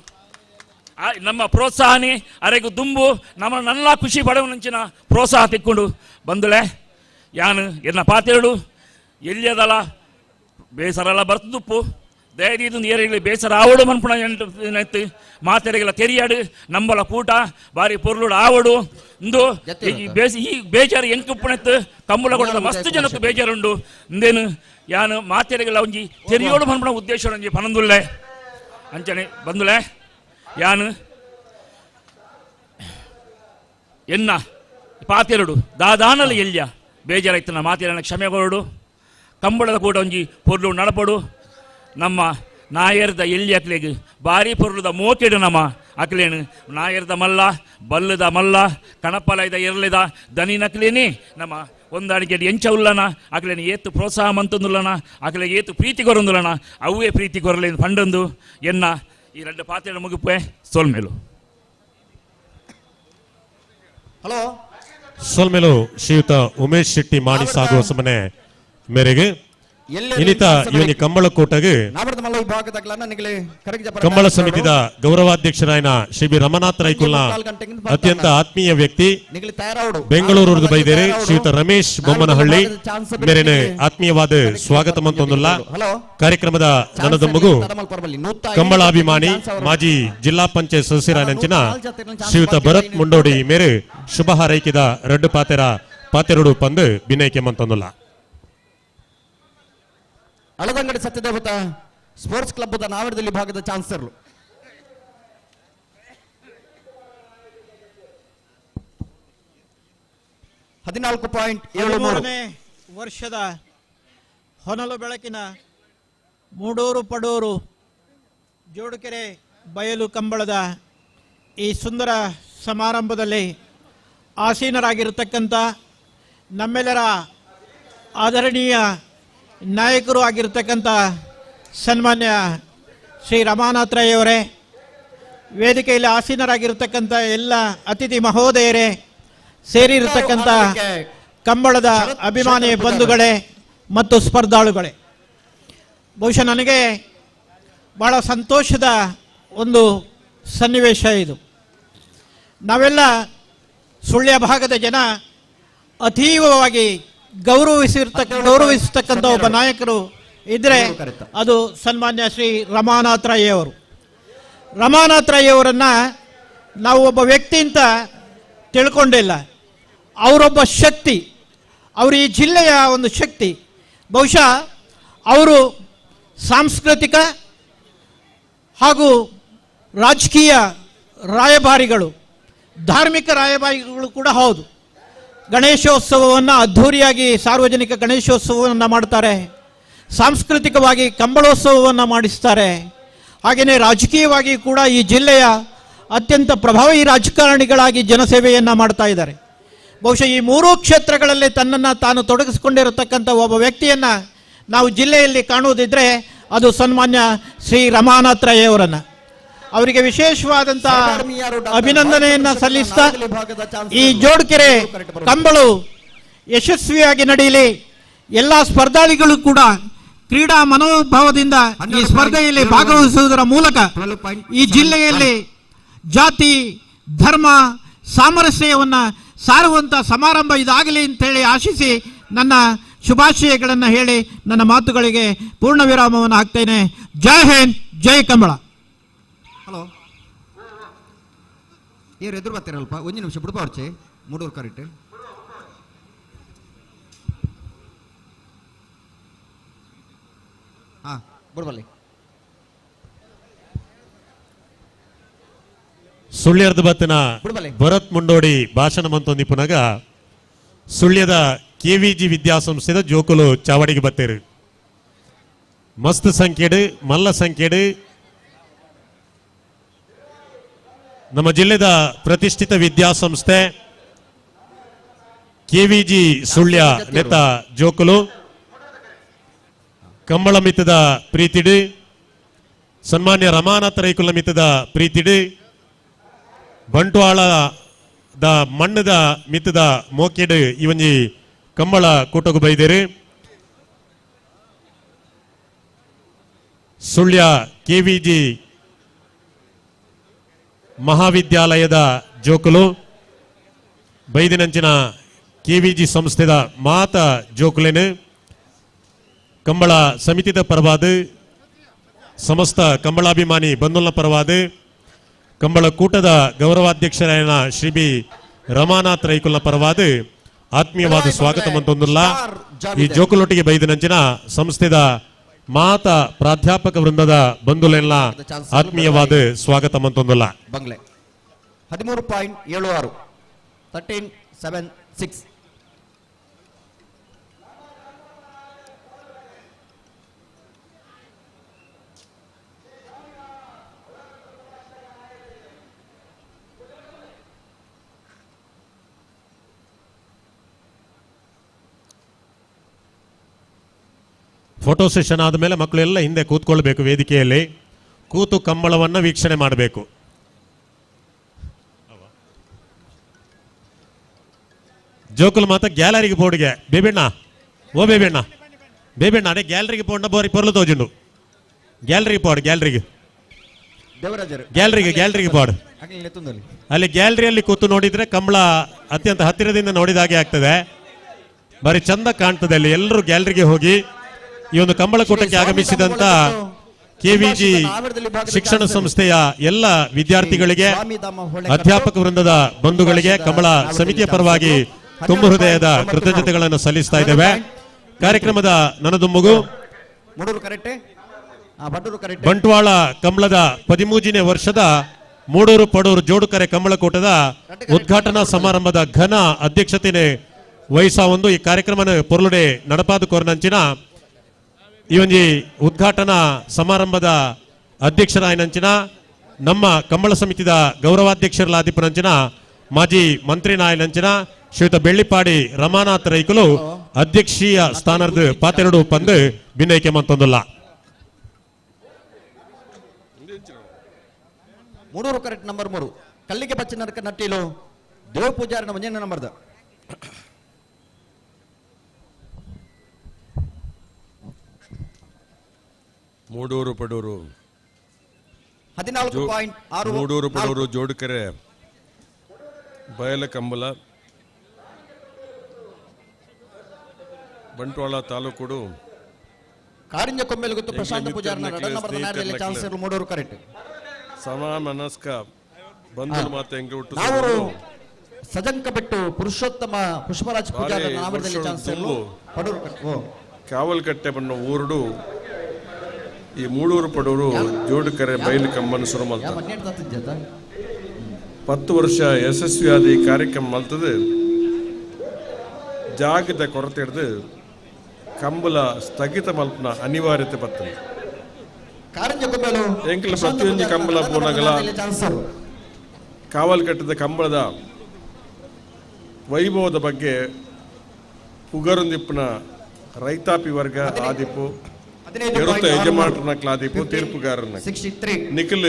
ನಮ್ಮ ಪ್ರೋತ್ಸಾಹನೇ ಅರೆಗು ದುಂಬು ನಮ್ಮ ನನ್ನ ಖುಷಿ ಪಡವನಂಚಿನ ಪ್ರೋತ್ಸಾಹ ತಿಕ್ಕೊಂಡು ಬಂದುಲೆ ಯಾನು ಎನ್ನ ಪಾತೇಳು ಎಲ್ಲಿಯದಲ್ಲ ಬೇಸರಲ್ಲ ಬರ್ತದುಪ್ಪು ದಯದೀದು ಏರಿಗಲಿ ಬೇಸರ ಆವಡು ಮನ್ಪುಣ ಎಂಟು ಮಾತೆರೆಗೆಲ್ಲ ತೆರಿಯಾಡು ನಂಬಲ ಕೂಟ ಬಾರಿ ಪೊರ್ಲುಡು ಆವಡು ಇಂದು ಈ ಬೇಸ ಈ ಬೇಜಾರು ಎಂಕುಪ್ಪಣೆತ್ತು ಕಂಬಳ ಕೊಡದ ಮಸ್ತ್ ಜನಕ್ಕೆ ಬೇಜಾರುಂಡು ಇಂದೇನು ಯಾನು ಮಾತೆರೆಗೆಲ್ಲ ಒಂಜಿ ತೆರಿಯೋಡು ಮನ್ಪುಣ ಉದ್ದೇಶ ಒಂಜಿ ಪನಂದುಲ್ಲೆ ಅಂಚನೆ ಬಂದುಲೆ ಯಾನು ಎನ್ನ ಪಾತೆರಡು ದಾದಾನಲ ಎಲ್ಯ ಬೇಜಾರಾಯ್ತನ ಮಾತಿನ ಕ್ಷಮೆಗೊರಡು ಕಂಬಳದ ಕೂಡ ಒಂಜಿ ಪೊರ್ಲು ನಡಪಡು ನಮ್ಮ ನಾಯರ್ದ ಎಲ್ಲಿ ಅಕ್ಲೆಗ್ ಬಾರಿ ಪೊರ್ಲುದ ಮೋಕೆಡು ನಮ್ಮ ಅಕ್ಲೇನು ನಾಯರ್ದ ಮಲ್ಲ ಬಲ್ಲದ ಮಲ್ಲ ಕಣಪಲೈದ ಎರ್ಲೆದ ದನಿನಕ್ಲೇನೆ ನಮ್ಮ ಹೊಂದಾಣಿಕೆ ಎಂಚ ಉಲ್ಲನ ಅಕ್ಲೇನು ಏತು ಪ್ರೋತ್ಸಾಹ ಮಂತಂದುಲ್ಲನ ಅಕ್ಲೆಗೆ ಏತು ಪ್ರೀತಿ ಕೊರೊಂದುಲ್ಲನ ಅವೇ ಪ್ರೀತಿ ಕೊರಲೇನು ಪಂಡೊಂದು ಎನ್ನ ಈ ರಡ್ಡ ಪಾತ್ರೆ ಮುಗಿಪೆ ಸೋಲ್ಮೇಲು. ಹಲೋ ಸೋಲ್ಮೇಲು ಶ್ರೀಯುತ ಉಮೇಶ್ ಶೆಟ್ಟಿ ಮಾಡಿ ಸಾಗುವ ಸಮನೆ ಮೇರೆಗೆ ಇನ್ನಿತ ಇವನಿ ಕಂಬಳ ಕೋಟಗೆ ಕಂಬಳ ಸಮಿತಿದ ಗೌರವಾಧ್ಯಕ್ಷರಾಯನ ಶ್ರೀ ಬಿ ರಮನಾಥ್ ರೈಕುಲ್ನ ಅತ್ಯಂತ ಆತ್ಮೀಯ ವ್ಯಕ್ತಿ ಬೆಂಗಳೂರು ಬೈದೇರೆ ಶ್ರೀಯುತ ರಮೇಶ್ ಬೊಮ್ಮನಹಳ್ಳಿ ಮೇರೆನೆ ಆತ್ಮೀಯವಾದ ಸ್ವಾಗತ ಮಂತೊಂದುಲ್ಲ. ಕಾರ್ಯಕ್ರಮದ ನನದ ಮಗು ಕಂಬಳಾಭಿಮಾನಿ ಮಾಜಿ ಜಿಲ್ಲಾ ಪಂಚಾಯತ್ ಸದಸ್ಯರಾಯನಂಚಿನ ಶ್ರೀಯುತ ಭರತ್ ಮುಂಡೋಡಿ ಮೇರೆ ಶುಭ ಹಾರೈಕಿದ ರಡ್ಡು ಪಾತೆರ ಪಾತೆರಡು ಪಂದು ಬಿನೈಕೆ ಮಂತೊಂದುಲ್ಲ. ಅಳದಂಗಡಿ ಸತ್ಯದೇವತ ಸ್ಪೋರ್ಟ್ಸ್ ಕ್ಲಬ್ ನಾವರದಲ್ಲಿ ಭಾಗದ ಚಾನ್ಸರ್ಲು ಹದಿನಾಲ್ಕು ಪಾಯಿಂಟ್ ಏಳು ಮೂರನೇ ವರ್ಷದ ಹೊನಲು ಬೆಳಕಿನ ಮೂಡೂರು ಪಡೂರು ಜೋಡುಕೆರೆ ಬಯಲು ಕಂಬಳದ ಈ ಸುಂದರ ಸಮಾರಂಭದಲ್ಲಿ ಆಸೀನರಾಗಿರತಕ್ಕಂಥ ನಮ್ಮೆಲ್ಲರ ಆದರಣೀಯ ನಾಯಕರು ಆಗಿರ್ತಕ್ಕಂಥ ಸನ್ಮಾನ್ಯ ಶ್ರೀ ರಮಾನಾಥ್ ರೈಯವರೇ, ವೇದಿಕೆಯಲ್ಲಿ ಆಸೀನರಾಗಿರ್ತಕ್ಕಂಥ ಎಲ್ಲ ಅತಿಥಿ ಮಹೋದಯರೇ, ಸೇರಿರತಕ್ಕಂಥ ಕಂಬಳದ ಅಭಿಮಾನಿ ಬಂಧುಗಳೇ ಮತ್ತು ಸ್ಪರ್ಧಾಳುಗಳೇ, ಬಹುಶಃ ನನಗೆ ಭಾಳ ಸಂತೋಷದ ಒಂದು ಸನ್ನಿವೇಶ ಇದು. ನಾವೆಲ್ಲ ಸುಳ್ಯ ಭಾಗದ ಜನ ಅತೀವವಾಗಿ ಗೌರವಿಸತಕ್ಕಂಥ ಒಬ್ಬ ನಾಯಕರು ಇದ್ದರೆ ಅದು ಸನ್ಮಾನ್ಯ ಶ್ರೀ ರಮಾನಾಥ್ ರೈಯವರು. ರಮಾನಾಥ್ ರೈಯವರನ್ನು ನಾವು ಒಬ್ಬ ವ್ಯಕ್ತಿ ಅಂತ ತಿಳ್ಕೊಂಡಿಲ್ಲ, ಅವರೊಬ್ಬ ಶಕ್ತಿ, ಅವರು ಈ ಜಿಲ್ಲೆಯ ಒಂದು ಶಕ್ತಿ. ಬಹುಶಃ ಅವರು ಸಾಂಸ್ಕೃತಿಕ ಹಾಗೂ ರಾಜಕೀಯ ರಾಯಭಾರಿಗಳು, ಧಾರ್ಮಿಕ ರಾಯಭಾರಿಗಳು ಕೂಡ ಹೌದು. ಗಣೇಶೋತ್ಸವವನ್ನು ಅದ್ಧೂರಿಯಾಗಿ ಸಾರ್ವಜನಿಕ ಗಣೇಶೋತ್ಸವವನ್ನು ಮಾಡ್ತಾರೆ, ಸಾಂಸ್ಕೃತಿಕವಾಗಿ ಕಂಬಳೋತ್ಸವವನ್ನು ಮಾಡಿಸ್ತಾರೆ, ಹಾಗೆಯೇ ರಾಜಕೀಯವಾಗಿ ಕೂಡ ಈ ಜಿಲ್ಲೆಯ ಅತ್ಯಂತ ಪ್ರಭಾವಿ ರಾಜಕಾರಣಿಗಳಾಗಿ ಜನಸೇವೆಯನ್ನು ಮಾಡ್ತಾ ಇದ್ದಾರೆ. ಬಹುಶಃ ಈ ಮೂರೂ ಕ್ಷೇತ್ರಗಳಲ್ಲಿ ತನ್ನನ್ನು ತಾನು ತೊಡಗಿಸಿಕೊಂಡಿರತಕ್ಕಂಥ ಒಬ್ಬ ವ್ಯಕ್ತಿಯನ್ನು ನಾವು ಜಿಲ್ಲೆಯಲ್ಲಿ ಕಾಣುವುದಿದ್ದರೆ ಅದು ಸನ್ಮಾನ್ಯ ಶ್ರೀ ರಮಾನಾಥ್ ರೈಯವರನ್ನು. ಅವರಿಗೆ ವಿಶೇಷವಾದಂಥ ಅಭಿನಂದನೆಯನ್ನು ಸಲ್ಲಿಸ್ತಾ ಈ ಜೋಡ್ಕೆರೆ ಕಂಬಳು ಯಶಸ್ವಿಯಾಗಿ ನಡೆಯಲಿ, ಎಲ್ಲ ಸ್ಪರ್ಧಾಳಿಗಳು ಕೂಡ ಕ್ರೀಡಾ ಮನೋಭಾವದಿಂದ ಈ ಸ್ಪರ್ಧೆಯಲ್ಲಿ ಭಾಗವಹಿಸುವುದರ ಮೂಲಕ ಈ ಜಿಲ್ಲೆಯಲ್ಲಿ ಜಾತಿ ಧರ್ಮ ಸಾಮರಸ್ಯವನ್ನು ಸಾರುವಂಥ ಸಮಾರಂಭ ಇದಾಗಲಿ ಅಂತೇಳಿ ಆಶಿಸಿ ನನ್ನ ಶುಭಾಶಯಗಳನ್ನು ಹೇಳಿ ನನ್ನ ಮಾತುಗಳಿಗೆ ಪೂರ್ಣ ವಿರಾಮವನ್ನು ಹಾಕ್ತೇನೆ. ಜೈ ಹಿಂದ್, ಜೈ ಕಂಬಳ. ಹಲೋ, ಏರು ಎದುರು ಬರ್ತೀರಲ್ಪ, ಒಂದು ನಿಮಿಷ ಬಿಡ್ಬಾರ್ಚೆ ಮೂಡೂರು ಕರೆಕ್ಟ್. ಹಾಂ ಬಿಡ್ಬಲ್ಲಿ. ಸುಳ್ಯದ ಬತ್ತಿನ ಭರತ್ ಮುಂಡೋಡಿ ಭಾಷಣ ಮಂತೊಂದಿ ಪುನಗ ಸುಳ್ಯದ ಕೆವಿಜಿ ವಿದ್ಯಾಸಂಸ್ಥೆದ ಜೋಕುಲು ಚಾವಡಿಗೆ ಬತ್ತೇರು. ಮಸ್ತ್ ಸಂಖ್ಯೆಡು ಮಲ್ಲ ಸಂಖ್ಯೆಡು ನಮ್ಮ ಜಿಲ್ಲೆದ ಪ್ರತಿಷ್ಠಿತ ವಿದ್ಯಾಸಂಸ್ಥೆ ಕೆವಿಜಿ ಸುಳ್ಯ ನೆತ ಜೋಕುಲು ಕಂಬಳ ಮಿತದ ಪ್ರೀತಿಡು ಸನ್ಮಾನ್ಯ ರಮಾನಾಥ ರೈಕುಲ ಮಿತದ ಪ್ರೀತಿಡು ಬಂಟ್ವಾಳದ ಮಣ್ಣದ ಮಿತದ ಮೋಕೆಡು ಇವಂಜಿ ಕಂಬಳ ಕೂಟಗು ಬೈದೇರು. ಸುಳ್ಯ ಕೆವಿಜಿ ಮಹಾವಿದ್ಯಾಲಯದ ಜೋಕುಲು ಬೈದಿನಂಚಿನ ಕೆವಿಜಿ ಸಂಸ್ಥೆದ ಮಾತ ಜೋಕುಲೇನು ಕಂಬಳ ಸಮಿತಿದ ಪರವಾದ ಸಮಸ್ತ ಕಂಬಳಾಭಿಮಾನಿ ಬಂಧುಲ ಪರವಾದ ಕಂಬಳ ಕೂಟದ ಗೌರವಾಧ್ಯಕ್ಷರಾಯನ ಶ್ರೀ ಬಿ ರಮಾನಾಥ್ ರೈಕುಲ್ನ ಪರವಾದ ಆತ್ಮೀಯವಾದ ಸ್ವಾಗತ ಮಂತೊಂದುಲ್ಲ. ಈ ಜೋಕುಲೊಟ್ಟಿಗೆ ಬೈದಿನಂಚಿನ ಸಂಸ್ಥೆದ ಮಾತ ಪ್ರಾಧ್ಯಾಪಕ ವೃಂದದ ಬಂಧುಲೆಲ್ಲ ಆತ್ಮೀಯವಾದ ಸ್ವಾಗತ ಮಂತೊಂದುಲ್ಲ. ಬಂಗ್ಲೆ 13.76 13.76. ಫೋಟೋ ಸೆಷನ್ ಆದಮೇಲೆ ಮಕ್ಕಳೆಲ್ಲ ಹಿಂದೆ ಕೂತ್ಕೊಳ್ಬೇಕು, ವೇದಿಕೆಯಲ್ಲಿ ಕೂತು ಕಂಬಳವನ್ನು ವೀಕ್ಷಣೆ ಮಾಡಬೇಕು. ಜೋಕುಲ್ ಮಾತ ಗ್ಯಾಲರಿಗೆ ಬೋರ್ಡ್ಗೆ ಬೇಬಿಣ್ಣ, ಓ ಬೇಬಿಣ್ಣ, ಬೇಬಿಣ್ಣ ಅದೇ ಗ್ಯಾಲರಿಗೆ ಪೋಂಡ ಬೋರಿ ಪೊರ್ಲು ತೋಜುಂಡು. ಗ್ಯಾಲರಿಗೆ ಪೋಡ್, ಗ್ಯಾಲರಿಗೆ ಗ್ಯಾಲರಿಗೆ ಗ್ಯಾಲರಿಗೆ ಪೋಡ್. ಅಲ್ಲಿ ಗ್ಯಾಲರಿಯಲ್ಲಿ ಕೂತು ನೋಡಿದ್ರೆ ಕಂಬಳ ಅತ್ಯಂತ ಹತ್ತಿರದಿಂದ ನೋಡಿದ ಹಾಗೆ ಆಗ್ತದೆ, ಬಾರಿ ಚಂದ ಕಾಣ್ತದೆ. ಅಲ್ಲಿ ಎಲ್ಲರೂ ಗ್ಯಾಲರಿಗೆ ಹೋಗಿ ಈ ಒಂದು ಕಂಬಳಕೂಟಕ್ಕೆ ಆಗಮಿಸಿದಂತ ಕೆವಿಜಿ ಶಿಕ್ಷಣ ಸಂಸ್ಥೆಯ ಎಲ್ಲ ವಿದ್ಯಾರ್ಥಿಗಳಿಗೆ, ಅಧ್ಯಾಪಕ ವೃಂದದ ಬಂಧುಗಳಿಗೆ ಕಂಬಳ ಸಮಿತಿಯ ಪರವಾಗಿ ತುಂಬು ಹೃದಯದ ಕೃತಜ್ಞತೆಗಳನ್ನು ಸಲ್ಲಿಸ್ತಾ ಇದ್ದೇವೆ. ಕಾರ್ಯಕ್ರಮದ ನನದುಮ್ಮಗು ಬಂಟ್ವಾಳ ಕಂಬಳದ 13ನೇ ವರ್ಷದ ಮೂಡೂರು ಪಡೂರು ಜೋಡುಕರೆ ಕಂಬಳಕೂಟದ ಉದ್ಘಾಟನಾ ಸಮಾರಂಭದ ಘನ ಅಧ್ಯಕ್ಷತೆ ವಹಿಸ ಒಂದು ಈ ಕಾರ್ಯಕ್ರಮನ ಪೊರ್ಲುಡೆ ನಡಪಾದ ಕೋರ್ನಂಚಿನ ಈ ಒಂಜಿ ಉದ್ಘಾಟನಾ ಸಮಾರಂಭದ ಅಧ್ಯಕ್ಷರಾಯನಂಚಿನ ನಮ್ಮ ಕಂಬಳ ಸಮಿತಿದ ಗೌರವಾಧ್ಯಕ್ಷರಲಾದಿಪನಂಚಿನ ಮಾಜಿ ಮಂತ್ರಿ ನಾಯನಂಚಿನ ಶ್ರೀಯುತ ಬೆಳ್ಳಿಪಾಡಿ ರಮಾನಾಥ್ ರೈಕುಲು ಅಧ್ಯಕ್ಷೀಯ ಸ್ಥಾನದ ಪಾತೆರಡು ಪಂದು ಭಿನ್ನೈಕೆ ಮಂತೊಂದುಲ್ಲ. ಮೂಡೂರು ಕರೆಕ್ಟ್ ನಂಬರ್ 3 ಕಲ್ಲಿಗೆ ಬಚ್ಚ ನರಕ ನಟ್ಟಿಲು ದೇವ ಪೂಜಾರಿನ ಮಂಜನ ನಂಬರ್ದ. ಮೂಡೂರು ಪಡೂರು 14.6 ಮೂಡೂರು ಪಡೂರು ಜೋಡುಕೆರೆ ಬಯಲ ಕಂಬಲ ಬಂಟ್ವಾಳ ತಾಲೂಕುಡು ಕಾರಿಂಜ ಕೊಂಬೆಲು ಗೊತ್ತು ಪ್ರಶಾಂತ ಪೂಜಾರಿನ ನಂಬರ್ ಚಾನ್ಸ್ ಮೂಡೂರು ಕರೆಕ್ಟ್. ಸಮ ಮನಸ್ಕ ಬಂಧು ಮಾತೆ ಎಂಗೆ ಹುಟ್ಟು ಸಜಂಕ ಬಿಟ್ಟು ಪುರುಷೋತ್ತಮ ಪುಷ್ಪರಾಜ್ ಪೂಜಾರಿ ನಾಮದಲ್ಲಿ ಚಾನ್ಸ್ ಪಡೂರು ಕಾವಲ್ಕಟ್ಟೆ ಬಣ್ಣ ಊರುಡು ಈ ಮೂಡೂರು ಪಡೂರು ಜೋಡುಕರೆ ಬಯಲು ಕಂಬನ ಶುರು ಮಾಡ್ತಾರೆ. 10 ವರ್ಷ ಯಶಸ್ವಿಯಾದ ಈ ಕಾರ್ಯಕ್ರಮ ಮಲ್ತದೆ. ಜಾಗದ ಕೊರತೆ ಹಿಡಿದು ಕಂಬಲ ಸ್ಥಗಿತ ಮಲ್ಪನ ಅನಿವಾರ್ಯತೆ ಬರ್ತದೆ. ಎಂಕಲ ಪ್ರತಿಯೊಂದು ಕಂಬಳ ಪೋನಗಲ ಕಾವಲ್ಕಟ್ಟದ ಕಂಬಳದ ವೈಭವದ ಬಗ್ಗೆ ಪುಗರೊಂದಿಪ್ಪನ ರೈತಾಪಿ ವರ್ಗ ಆದಿಪ್ಪು ಎರುತ್ತ ಯಜಮಾನರನ್ನ ಕ್ಲಾದೀಪು ತೀರ್ಪುಗಾರನ ನಿಖಲ್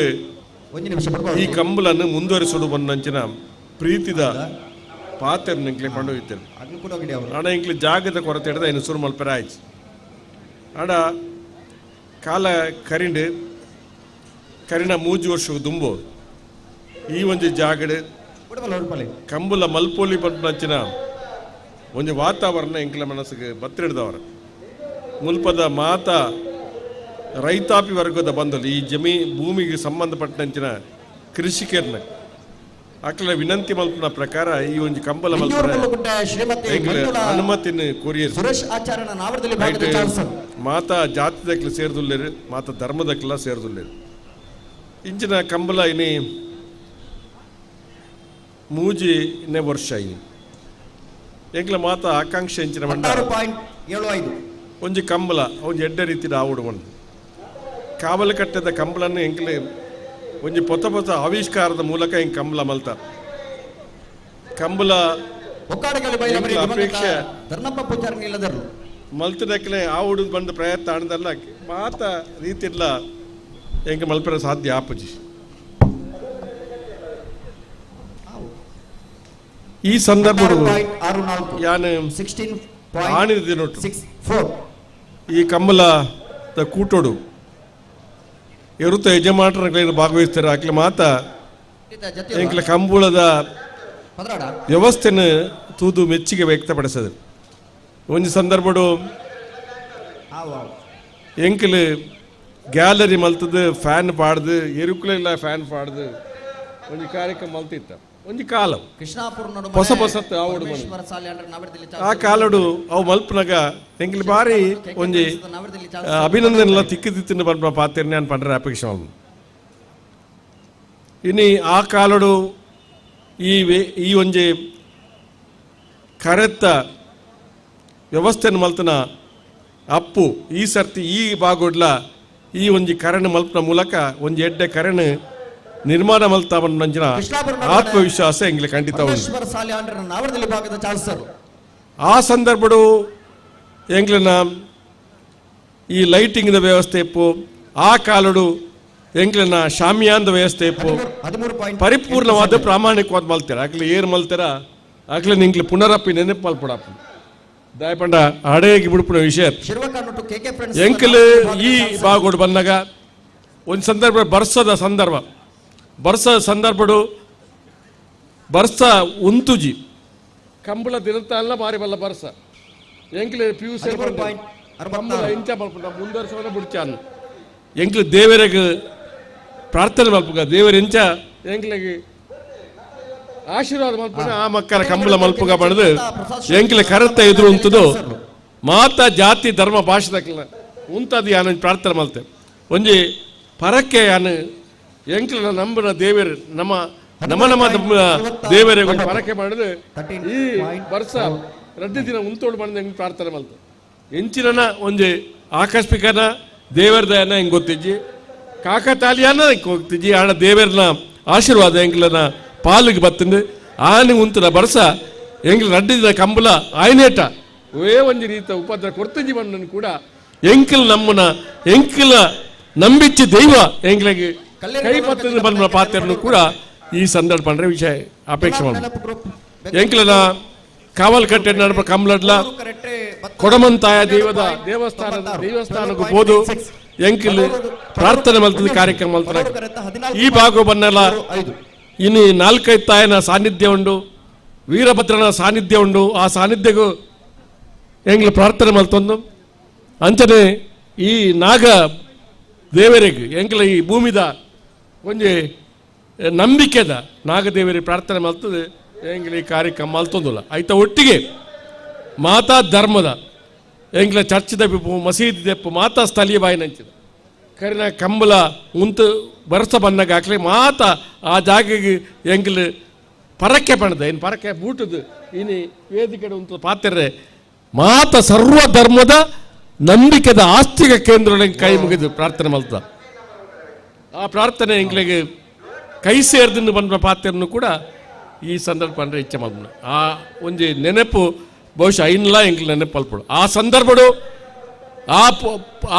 ಈ ಕಂಬಳನ್ನು ಮುಂದುವರಿಸೋಡು ಬಂದಂಚಿನ ಪ್ರೀತಿದ ಪಾತ್ರ ನಿಂಕ್ಲೆ ಕೊಂಡೊಯ್ತೇನೆ. ಆಡ ಇಂಕ್ಲೆ ಜಾಗದ ಕೊರತೆ ಹಿಡಿದ ಇನ್ನು ಶುರು ಮಲ್ಪೆರ ಆಯ್ತು. ಆಡ ಕಾಲ ಕರಿಂಡು ಕರಿನ 3 ವರ್ಷ ದುಂಬು ಈ ಒಂದು ಜಾಗಡೆ ಕಂಬುಲ ಮಲ್ಪೋಲಿ ಬಂದಂಚಿನ ಒಂದು ವಾತಾವರಣ ಎಂಕ್ಲ ಮನಸ್ಸಿಗೆ ಬತ್ತಿಡ್ದವರು. ಮುಲ್ಪದ ಮಾತಾ ರೈತಾಪಿ ವರ್ಗದ ಬಂಧುಲು ಈ ಜಮೀ ಭೂಮಿಗೆ ಸಂಬಂಧಪಟ್ಟಂಚಿನ ಕೃಷಿಕರನ್ನ ಅಕ್ಲ ವಿನಂತಿ ಮಲ್ಪನ ಪ್ರಕಾರ ಈ ಒಂದು ಕಂಬಲ ಮಲ್ಪನ ಅನುಮತಿಯನ್ನು ಕೋರಿಯರು. ಮಾತಾ ಜಾತಿದಕ್ಲ ಸೇರ್ದುಲ್ಲೇರು, ಮಾತಾ ಧರ್ಮದಕ್ಲ ಸೇರ್ದುಲ್ಲೇರು. ಇಂಚಿನ ಕಂಬಲ ಇನಿ 3ನೇ ವರ್ಷ ಇನಿ ಎಂಕ್ಲ ಮಾತಾ ಆಕಾಂಕ್ಷೆ ಇಂಚಿನ ಮಂಡ ಒಂಜಿ ಕಂಬಲ ಒಂಜಿ ಎಡ್ಡೆ ರೀತಿಯ ಆವುಡು ಒಂದು ಕಾವಲು ಕಟ್ಟದ ಕಂಬಲನ್ನು ಎಂಕ್ಲೆ ಒಂಜಿ ಪೊತ ಪೊತ ಆವಿಷ್ಕಾರದ ಮೂಲಕ ಹಿಂಗೆ ಕಂಬಲ ಮಲ್ತ ಕಂಬಲ ಅಪೇಕ್ಷೆ ಮಲ್ತದಕ್ಲೆ ಆವುಡು ಬಂದ ಪ್ರಯತ್ನ ಆಣದಲ್ಲ ಮಾತ ರೀತಿಲ್ಲ ಎಂಕ್ ಮಲ್ಪರ ಸಾಧ್ಯ ಆಪುಜಿ. ಈ ಸಂದರ್ಭ ಯಾನು ಈ ಕಂಬಲ ಕೂಟೋಡು ಎರುತ್ತ ಯಜಮಾನರ ಭಾಗವಹಿಸ್ತಾರೆ. ಆಕ್ಲೆ ಮಾತ ಎಂಕ್ಲ ಕಂಬಳದ ವ್ಯವಸ್ಥೆನ ತೂದು ಮೆಚ್ಚುಗೆ ವ್ಯಕ್ತಪಡಿಸದು. ಒಂದು ಸಂದರ್ಭಡು ಎಂಕ್ಲು ಗ್ಯಾಲರಿ ಮಲ್ತದ್ದು ಫ್ಯಾನ್ ಪಾಡ್ದು ಎರುಕುಲೆಲ್ಲ ಫ್ಯಾನ್ ಪಾಡ್ದು ಒಂದು ಕಾರ್ಯಕ್ರಮ ಮಲ್ತಿತ್ತ. ಒಂಜಿ ಕಾಲ ಹೊಸ ಹೊಸತ್ತು ಆವಡು ಆ ಕಾಲಡು ಅವು ಮಲ್ಪನಾಗ ಎಂಕ್ಲು ಬಾರಿ ಒಂಜಿ ಅಭಿನಂದನೆಲ್ಲ ತಿಕ್ಕು ಪನ್ಪ ಪಾತಿರ್ನೆ ಅನ್ ಪಂಡ್ರೆ ಅಪೇಕ್ಷೆ ಮಲ್ಪು. ಇನಿ ಆ ಕಾಲಡು ಈ ಒಂಜಿ ಕರೆತ್ತ ವ್ಯವಸ್ಥೆಯನ್ನು ಮಲ್ತನ ಅಪ್ಪು ಈ ಸರ್ತಿ ಈ ಬಾಗೋಡ್ಲ ಈ ಒಂಜಿ ಕರೆನ್ ಮಲ್ಪನ ಮೂಲಕ ಒಂಜಿ ಎಡ್ಡೆ ಕರೆನ್ ನಿರ್ಮಾಣ ಮಲ್ತ ಬಂದಂಚಿನ ಆತ್ಮವಿಶ್ವಾಸ ಎಂಗ್ಲೆ ಖಂಡಿತ ಉಂಟು. ಆ ಸಂದರ್ಭಡು ಎಂಗ್ಲನ ಈ ಲೈಟಿಂಗ್ದ ವ್ಯವಸ್ಥೆ ಇಪ್ಪು, ಆ ಕಾಲಡು ಎಂಗ್ಲನ ಶಾಮಿಯಾನದ ವ್ಯವಸ್ಥೆ ಇಪ್ಪು ಪರಿಪೂರ್ಣವಾದ ಪ್ರಾಮಾಣಿಕವಾದ ಮಲ್ತೀರ ಆಗ್ಲಿ ಏರು ಮಲ್ತೀರ ಆಗ್ಲಿ ನಿಂಗ್ಲಿ ಪುನರಪ್ಪಿ ನೆನಪು ಮಲ್ಪಡಪ್ಪ ದಯಪಂಡ ಅಡೇಗೆ ಬಿಡುಪುನ ವಿಷಯ. ಎಂಕಲ್ ಈ ಬಾಗೋಡು ಬಂದಾಗ ಒಂದು ಸಂದರ್ಭ ಬರ್ಸದ ಸಂದರ್ಭ ಬರ್ಸ ಸಂದರ್ಭಡು ಬರ್ಸ ಉಂತುಜಿ ಕಂಬಳ ದಿನತ್ತ ಬಾರಿ ಬಲ್ಲ ಬರ್ಸ ಎಂಕ್ಲೆ P U C Kambala ಇಂಚ ಮಲ್ಪುಂಡ ಮುಂದುವರ್ಸವನ್ನ ಬುಡ್ಚಾನ್ ಎಂಕ್ಲು ದೇವರಿಗೆ ಪ್ರಾರ್ಥನೆ ಮಲ್ಪುಗ ದೇವರ ಇಂಚ ಎಂಕ್ಲೆಗೆ ಆಶೀರ್ವಾದ ಮಲ್ಪುಗ ಆ ಮಕ್ಕಳ ಕಂಬಳ ಮಲ್ಪುಗ ಬಣದು ಎಂಕ್ಲೆ ಕರತ್ತ ಎದುರು ಉಂತದು ಮಾತಾ ಜಾತಿ ಧರ್ಮ ಭಾಷೆದಕ್ಲ ಉಂತದು ಯಾನು ಪ್ರಾರ್ಥನೆ ಮಲ್ತೆ ಒಂಜಿ ಪರಕ್ಕೆ ಯಾನು ಎಂಕ್ಲ ನಂಬನ ದೇವರು ನಮ್ಮ ನಮ್ಮ ನಮ್ಮ ದೇವರಿಗೆ ಒಂದು ಪರಕೆ ಮಾಡಿದು ಈ ವರ್ಷ ರಡ್ಡು ದಿನ ಉಂತೋಡು ಮಾಡಿದ ಹೆಂಗೆ ಪ್ರಾರ್ಥನೆ ಮಲ್ತು ಎಂಚಿನ ಒಂಜಿ ಆಕಸ್ಮಿಕನ ದೇವರ ದಯನ ಹಿಂಗೆ ಗೊತ್ತಿಜ್ಜಿ ಕಾಕತಾಲಿಯಾನ ಹಿಂಗೆ ಹೋಗ್ತಿಜ್ಜಿ ಆಡ ದೇವರನ ಆಶೀರ್ವಾದ ಎಂಕ್ಲನ ಪಾಲಿಗೆ ಬತ್ತಂದು ಆನೆ ಉಂತದ ಬರ್ಸ ಎಂಕ್ಲ ರಡ್ಡು ದಿನ ಕಂಬಲ ಆಯ್ನೇಟ ಒೇ ಒಂಜಿ ರೀತ ಉಪದ್ರ ಕೊಡ್ತಿಜ್ಜಿ ಬಂದನು ಕೂಡ ಎಂಕಲ್ ನಮ್ಮನ ಎಂಕಲ ನಂಬಿಚ್ಚಿ ದೈವ ಎಂಕ್ಲಗೆ ಕೈ ಪತ್ತದ ಬಂದ ಪಾತ್ರನು ಕೂಡ ಈ ಸಂದರ್ಭ ಅಂದ್ರೆ ವಿಷಯ ಅಪೇಕ್ಷೆ ಮಾಡ. ಎಂಕ್ಲನ ಕಾವಲ್ ಕಟ್ಟೆ ನಡಪ ಕಂಬ್ಲಡ್ಲ ಕೊಡಮಂತಾಯ ದೇವದ ದೇವಸ್ಥಾನಕ್ಕೆ ಹೋದು ಎಂಕಿಲ್ ಪ್ರಾರ್ಥನೆ ಮಲ್ತದ ಕಾರ್ಯಕ್ರಮ ಮಲ್ತದ ಈ ಭಾಗ ಬನ್ನಲ್ಲ. ಇನ್ನು ನಾಲ್ಕೈದು ತಾಯನ ಸಾನ್ನಿಧ್ಯ ಉಂಡು, ವೀರಭದ್ರನ ಸಾನ್ನಿಧ್ಯ ಉಂಡು. ಆ ಸಾನ್ನಿಧ್ಯಗೂ ಎಂಗ್ಲ ಪ್ರಾರ್ಥನೆ ಮಲ್ತೊಂದು ಅಂಚನೆ ಈ ನಾಗ ದೇವರಿಗೆ ಎಂಕ್ಲ ಈ ಭೂಮಿದ ಒಂಜಿ ನಂಬಿಕೆದ ನಾಗದೇವರಿಗೆ ಪ್ರಾರ್ಥನೆ ಮಲ್ತದೆ ಎಂಗ್ಲ ಈ ಕಾರ್ಯಕ್ರಮ ಮಲ್ತೊಂದುಲ್ಲ. ಆಯ್ತ ಒಟ್ಟಿಗೆ ಮಾತಾ ಧರ್ಮದ ಎಂಗ್ಲ ಚರ್ಚ್ ದೆಪ್ಪು ಮಸೀದಿ ದೆಪ್ಪು ಮಾತಾ ಸ್ಥಳೀಯ ಬಾಯಿನಂಚಿದ ಕರಿನ ಕಂಬಲ ಉಂತು ಬರ್ಸ ಬಂದಾಗ ಹಾಕ್ಲಿ ಮಾತಾ ಆ ಜಾಗೆಗೆ ಎಂಗ್ಲ ಪರಕ್ಕೆ ಪಣದ ಇನ್ನು ಪರಕ್ಕೆ ಬೂಟದು ಇನ್ನು ವೇದಿಕೆ ಉಂಟು ಪಾತ್ರೆ ಮಾತ ಸರ್ವ ಧರ್ಮದ ನಂಬಿಕೆದ ಆಸ್ತಿಕ ಕೇಂದ್ರ ಕೈ ಮುಗಿದು ಪ್ರಾರ್ಥನೆ ಮಲ್ತ ಆ ಪ್ರಾರ್ಥನೆ ಎಂಗ್ಲಿಗೆ ಕೈ ಸೇರ್ದಿಂದ ಬಂದ ಪಾತ್ರನು ಕೂಡ ಈ ಸಂದರ್ಭ ಅಂದರೆ ಇಚ್ಛೆ ಮಾಡ್ಬೋದು. ಆ ಒಂಜಿ ನೆನಪು ಬಹುಶಃ ಐನ್ಲ ಎಂಗ್ಲ ನೆನಪು ಅಲ್ಪಡು ಆ ಸಂದರ್ಭಡು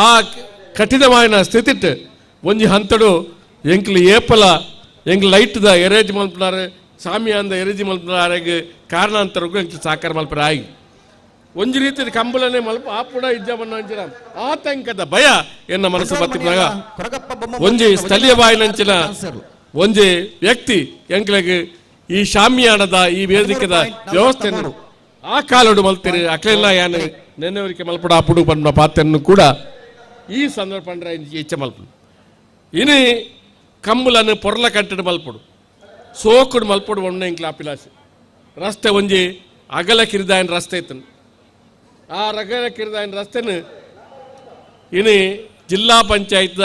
ಆ ಕಠಿಣವಾದ ಸ್ಥಿತಿಟ್ಟು ಒಂಜಿ ಹಂತಡು ಎಂಕ್ಲು ಏಪಲ ಎಂಗ್ಲ ಲೈಟ್ದ ಎರೇಜ್ ಮಲ್ಪನಾರೆ ಸಾಮಿಯಾಂದ ಎರೇಜ್ ಮಲ್ಪನಾರೆಗೆ ಕಾರಣಾಂತರಕ್ಕೂ ಎಂಕ್ಲು ಸಾಕಾರ ಮಲ್ಪರ ಆಗಿ ಒಂಜಿ ರೀತಿಯ ಕಂಬಲನೆ ಮಲ್ಪ ಆ ಪುಡ ಇಜ್ಜ ಬಣ್ಣ ಆತಂಕದ ಭಯ ಎನ್ನ ಮನಸ್ಸು ಬತ್ತಿದಾಗ ಒಂಜಿ ಸ್ಥಳೀಯ ಬಾಯಿನಂಚಿನ ಒಂಜಿ ವ್ಯಕ್ತಿ ಎಂಕ್ಲೆಗೆ ಈ ಶಾಮಿಯಾನದ ಈ ವೇದಿಕೆದ ವ್ಯವಸ್ಥೆ ಆ ಕಾಲಡು ಮಲ್ತೀರಿ ಅಕ್ಲೆಲ್ಲ ಯಾನು ನೆನ್ನೆವರಿಗೆ ಮಲ್ಪಡ ಆ ಪುಡು ಬಣ್ಣ ಪಾತ್ರನ್ನು ಕೂಡ ಈ ಸಂದರ್ಭ ಅಂದ್ರೆ ಇಚ್ಛೆ ಮಲ್ಪಡು. ಇನಿ ಕಂಬಲನ್ನು ಪೊರ್ಲ ಕಟ್ಟಡ ಮಲ್ಪಡು ಸೋಕುಡು ಮಲ್ಪಡು ಒಣ್ಣೆ ಎಂಕ್ಲ ಅಪಿಲಾಸೆ ರಸ್ತೆ ಒಂಜಿ ಅಗಲ ಕಿರಿದಾಯನ ರಸ್ತೆ ಇತ್ತನು ಆ ರಗಲ ಕಿರಿದಾಯನ ರಸ್ತೆನ ಇನಿ ಜಿಲ್ಲಾ ಪಂಚಾಯತ್ದ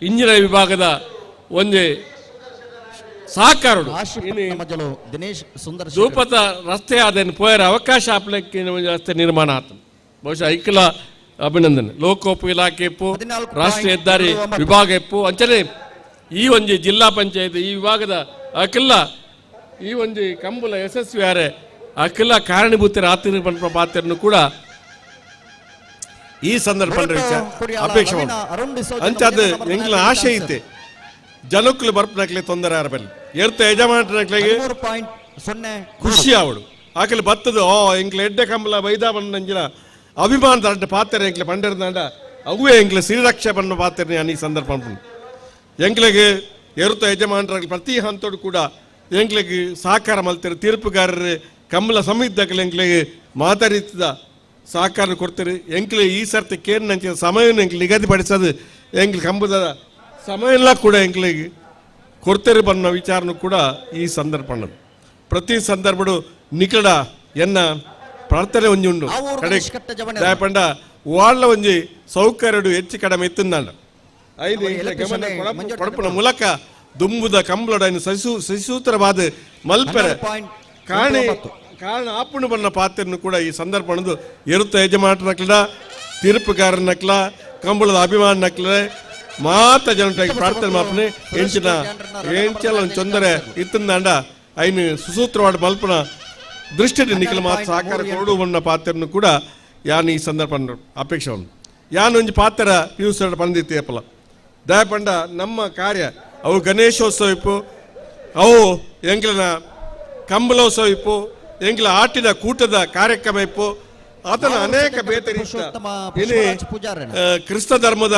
ಇಂಜಿನಿಯರ್ ವಿಭಾಗದ ಒಂಜಿ ಸಹಕಾರಡು ದಿನೇಶ್ ಸುಂದರ್ ಧೂಪದ ರಸ್ತೆ ಆದನ್ನು ಪೋಯರ ಅವಕಾಶ ಆಪ್ಲಕ್ಕೆ ರಸ್ತೆ ನಿರ್ಮಾಣ ಆತ ಬಹುಶಃ ಐಕಲ ಅಭಿನಂದನೆ ಲೋಕೋಪ ಇಲಾಖೆ ಇಪ್ಪು ರಾಷ್ಟ್ರೀಯ ಹೆದ್ದಾರಿ ವಿಭಾಗ ಇಪ್ಪು ಅಂಚನೆ ಈ ಒಂಜಿ ಜಿಲ್ಲಾ ಪಂಚಾಯತ್ ಈ ವಿಭಾಗದ ಅಕಿಲ್ಲ ಈ ಒಂಜಿ ಕಂಬುಲ ಯಶಸ್ವಿ ಯಾರೆ ಅಕಿಲ್ಲ ಕಾರಣೀಭೂತರ ಆತಿನ ಪನ್ಪ ಪಾತ್ರನ್ನು ಕೂಡ ಈ ಸಂದರ್ಭ ಅಪೇಕ್ಷೆ ಅಂಚಾದ ಎಂಗ್ಲ ಆಶೆ ಐತೆ ಜನಕ್ಕಲು ಬರ್ಪನಕ್ಲೆ ತೊಂದರೆ ಆರಬಲ್ಲಿ ಎರ್ತ ಯಜಮಾನಕ್ಲೆಗೆ ಖುಷಿ ಅವಳು ಆಕಲಿ ಬತ್ತದು ಓ ಎಂಕ್ಲ ಎಡ್ಡೆ ಕಂಬಲ ಬೈದಾ ಬಂದಂಜಿನ ಅಭಿಮಾನದ ಅಡ್ಡ ಪಾತ್ರ ಎಂಕ್ಲೆ ಪಂಡರ್ದಾಂಡ ಅವೇ ಎಂಕ್ಲೆ ಶ್ರೀರಕ್ಷೆ ಬಣ್ಣ ಪಾತ್ರ ನಾನು ಈ ಸಂದರ್ಭ ಎಂಕ್ಲೆಗೆ ಎರುತ ಯಜಮಾನರ ಪ್ರತಿ ಹಂತೋಡು ಕೂಡ ಎಂಕ್ಲೆಗೆ ಸಹಕಾರ ಮಲ್ತಾರೆ ತೀರ್ಪುಗಾರರು ಕಂಬಲ ಸಮಿತಿದಾಗಲಿ ಎಂಕ್ಲೆಗೆ ಮಾತಾರೀತಿದ ಸಹಕಾರ ಕೊಡ್ತಾರೆ. ಎಂಕ್ಲೆ ಈ ಸರ್ತಿ ಕೇರ್ ಸಮಯವನ್ನು ಎಂಕ್ಲೆ ನಿಗದಿಪಡಿಸೋದು ಎಂಕ್ಲೆ ಕಂಬದ ಸಮಯ ಎಲ್ಲ ಕೂಡ ಎಂಕ್ಲೆಗೆ ಕೊಡ್ತಾರೆ ಬಣ್ಣ ವಿಚಾರನೂ ಕೂಡ ಈ ಸಂದರ್ಭ. ಪ್ರತಿ ಸಂದರ್ಭಡು ನಿಕಡ ಎನ್ನ ಪ್ರಾರ್ಥನೆ ಒಂಜಿ ಉಂಡು ಕಡೆ ದಾಯಪಂಡ ವಾಳ್ಳ ಒಂಜಿ ಸೌಕರ್ಯಡು ಹೆಚ್ಚು ಕಡಿಮೆ ಇತ್ತಿಂದಾಂಡ ಐದು ಗಮನ ಕೊಡಪುನ ಮೂಲಕ ದುಂಬುದ ಕಂಬಳಡ ಸಸಿಸೂತ್ರವಾದ ಮಲ್ಪೆರೆ ಕಾಣೆ ಕಾರಣ ಆಪುಣು ಬಣ್ಣ ಪಾತ್ರನು ಕೂಡ ಈ ಸಂದರ್ಭ ಎರುತ್ತ ಯಜಮಾನಕ್ಲ ತೀರ್ಪುಗಾರನಕ್ಲ ಕಂಬಳದ ಅಭಿಮಾನಕ್ಲ ಮಾತ ಜನಟಾಗಿ ಪ್ರಾರ್ಥನೆ ಮಾಪನೆ ಎಂಚಿನ ಎಂಚಲ ತೊಂದರೆ ಇತ್ತಂದಾಂಡ ಐನು ಸುಸೂತ್ರವಾದ ಮಲ್ಪನ ದೃಷ್ಟಿಯಲ್ಲಿ ನಿಖಲ ಮಾತು ಸಹಕಾರ ಕೊಡು ಬಣ್ಣ ಪಾತ್ರನು ಕೂಡ ಯಾನ್ ಈ ಸಂದರ್ಭ ಅಪೇಕ್ಷೆ ಉಂಟು. ಯಾನೊಂಜಿ ಪಾತ್ರ ಪಿಯೂಸ್ ಪಂದಿತ್ತೇಪಲ ದಯಪಂಡ ನಮ್ಮ ಕಾರ್ಯ ಅವು ಗಣೇಶೋತ್ಸವ ಇಪ್ಪು, ಅವು ಎಂಗ್ಲನ ಕಂಬಳೋತ್ಸವ ಇಪ್ಪು, ಎಂಗ್ಲ ಆಟಿನ ಕೂಟದ ಕಾರ್ಯಕ್ರಮ ಇಪ್ಪು, ಆತನ ಅನೇಕ ಬೇತೆ ಇಲ್ಲಿ ಕ್ರಿಸ್ತ ಧರ್ಮದ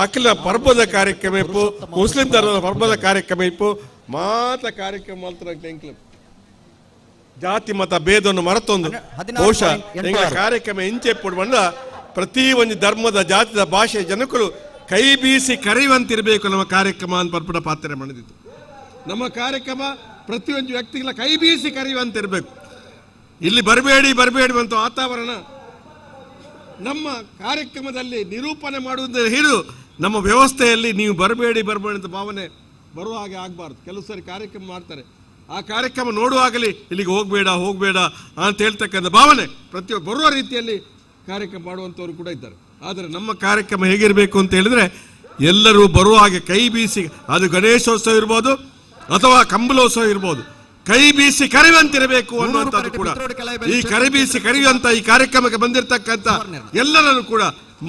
ಅಖಿಲ ಪರ್ಬದ ಕಾರ್ಯಕ್ರಮ ಇಪ್ಪು, ಮುಸ್ಲಿಂ ಧರ್ಮದ ಪರ್ಬದ ಕಾರ್ಯಕ್ರಮ ಇಪ್ಪು, ಮಾತ ಕಾರ್ಯಕ್ರಮ ಮಾತ್ರ ಎಂಕ್ಲ ಜಾತಿ ಮತ ಭೇದವನ್ನು ಮರೆತೊಂದು ಬಹುಶಃ ಎಂಗ್ಲ ಕಾರ್ಯಕ್ರಮ ಇಂಚೆ ಬಂದ ಪ್ರತಿ ಒಂದು ಧರ್ಮದ ಜಾತಿದ ಭಾಷೆಯ ಜನಕರು ಕೈ ಬೀಸಿ ಕರೆಯುವಂತಿರಬೇಕು ನಮ್ಮ ಕಾರ್ಯಕ್ರಮ ಅಂತ ಪರ್ಪಡ ಪಾತ್ರ ಮಾಡಿದ್ದು. ನಮ್ಮ ಕಾರ್ಯಕ್ರಮ ಪ್ರತಿಯೊಂದು ವ್ಯಕ್ತಿಗಳ ಕೈ ಬೀಸಿ ಕರೆಯುವಂತಿರಬೇಕು. ಇಲ್ಲಿ ಬರಬೇಡಿ ಬರಬೇಡಿ ಅಂತ ವಾತಾವರಣ ನಮ್ಮ ಕಾರ್ಯಕ್ರಮದಲ್ಲಿ ನಿರೂಪಣೆ ಮಾಡುವುದರ ಹಿಡಿದು ನಮ್ಮ ವ್ಯವಸ್ಥೆಯಲ್ಲಿ ನೀವು ಬರಬೇಡಿ ಬರಬೇಡಿ ಅಂತ ಭಾವನೆ ಬರುವ ಹಾಗೆ ಆಗಬಾರ್ದು. ಕೆಲವು ಸರಿ ಕಾರ್ಯಕ್ರಮ ಮಾಡ್ತಾರೆ, ಆ ಕಾರ್ಯಕ್ರಮ ನೋಡುವಾಗಲೇ ಇಲ್ಲಿಗೆ ಹೋಗಬೇಡ ಹೋಗಬೇಡ ಅಂತ ಹೇಳ್ತಕ್ಕಂಥ ಭಾವನೆ ಪ್ರತಿಯೊಬ್ಬ ಬರುವ ರೀತಿಯಲ್ಲಿ ಕಾರ್ಯಕ್ರಮ ಮಾಡುವಂಥವ್ರು ಕೂಡ ಇದ್ದಾರೆ. ಆದರೆ ನಮ್ಮ ಕಾರ್ಯಕ್ರಮ ಹೇಗಿರಬೇಕು ಅಂತ ಹೇಳಿದರೆ ಎಲ್ಲರೂ ಬರುವ ಹಾಗೆ ಕೈ ಬೀಸಿ, ಅದು ಗಣೇಶೋತ್ಸವ ಇರ್ಬೋದು ಅಥವಾ ಕಂಬಳೋತ್ಸವ ಇರ್ಬೋದು, ಕೈ ಬೀಸಿ ಕರೆಯುವಂತಿರಬೇಕು ಅನ್ನುವಂಥದ್ದು ಕೂಡ ಈ ಕರೆ ಬೀಸಿ ಕರೆಯುವಂತ ಈ ಕಾರ್ಯಕ್ರಮಕ್ಕೆ ಬಂದಿರತಕ್ಕಂಥ ಎಲ್ಲರನ್ನು ಕೂಡ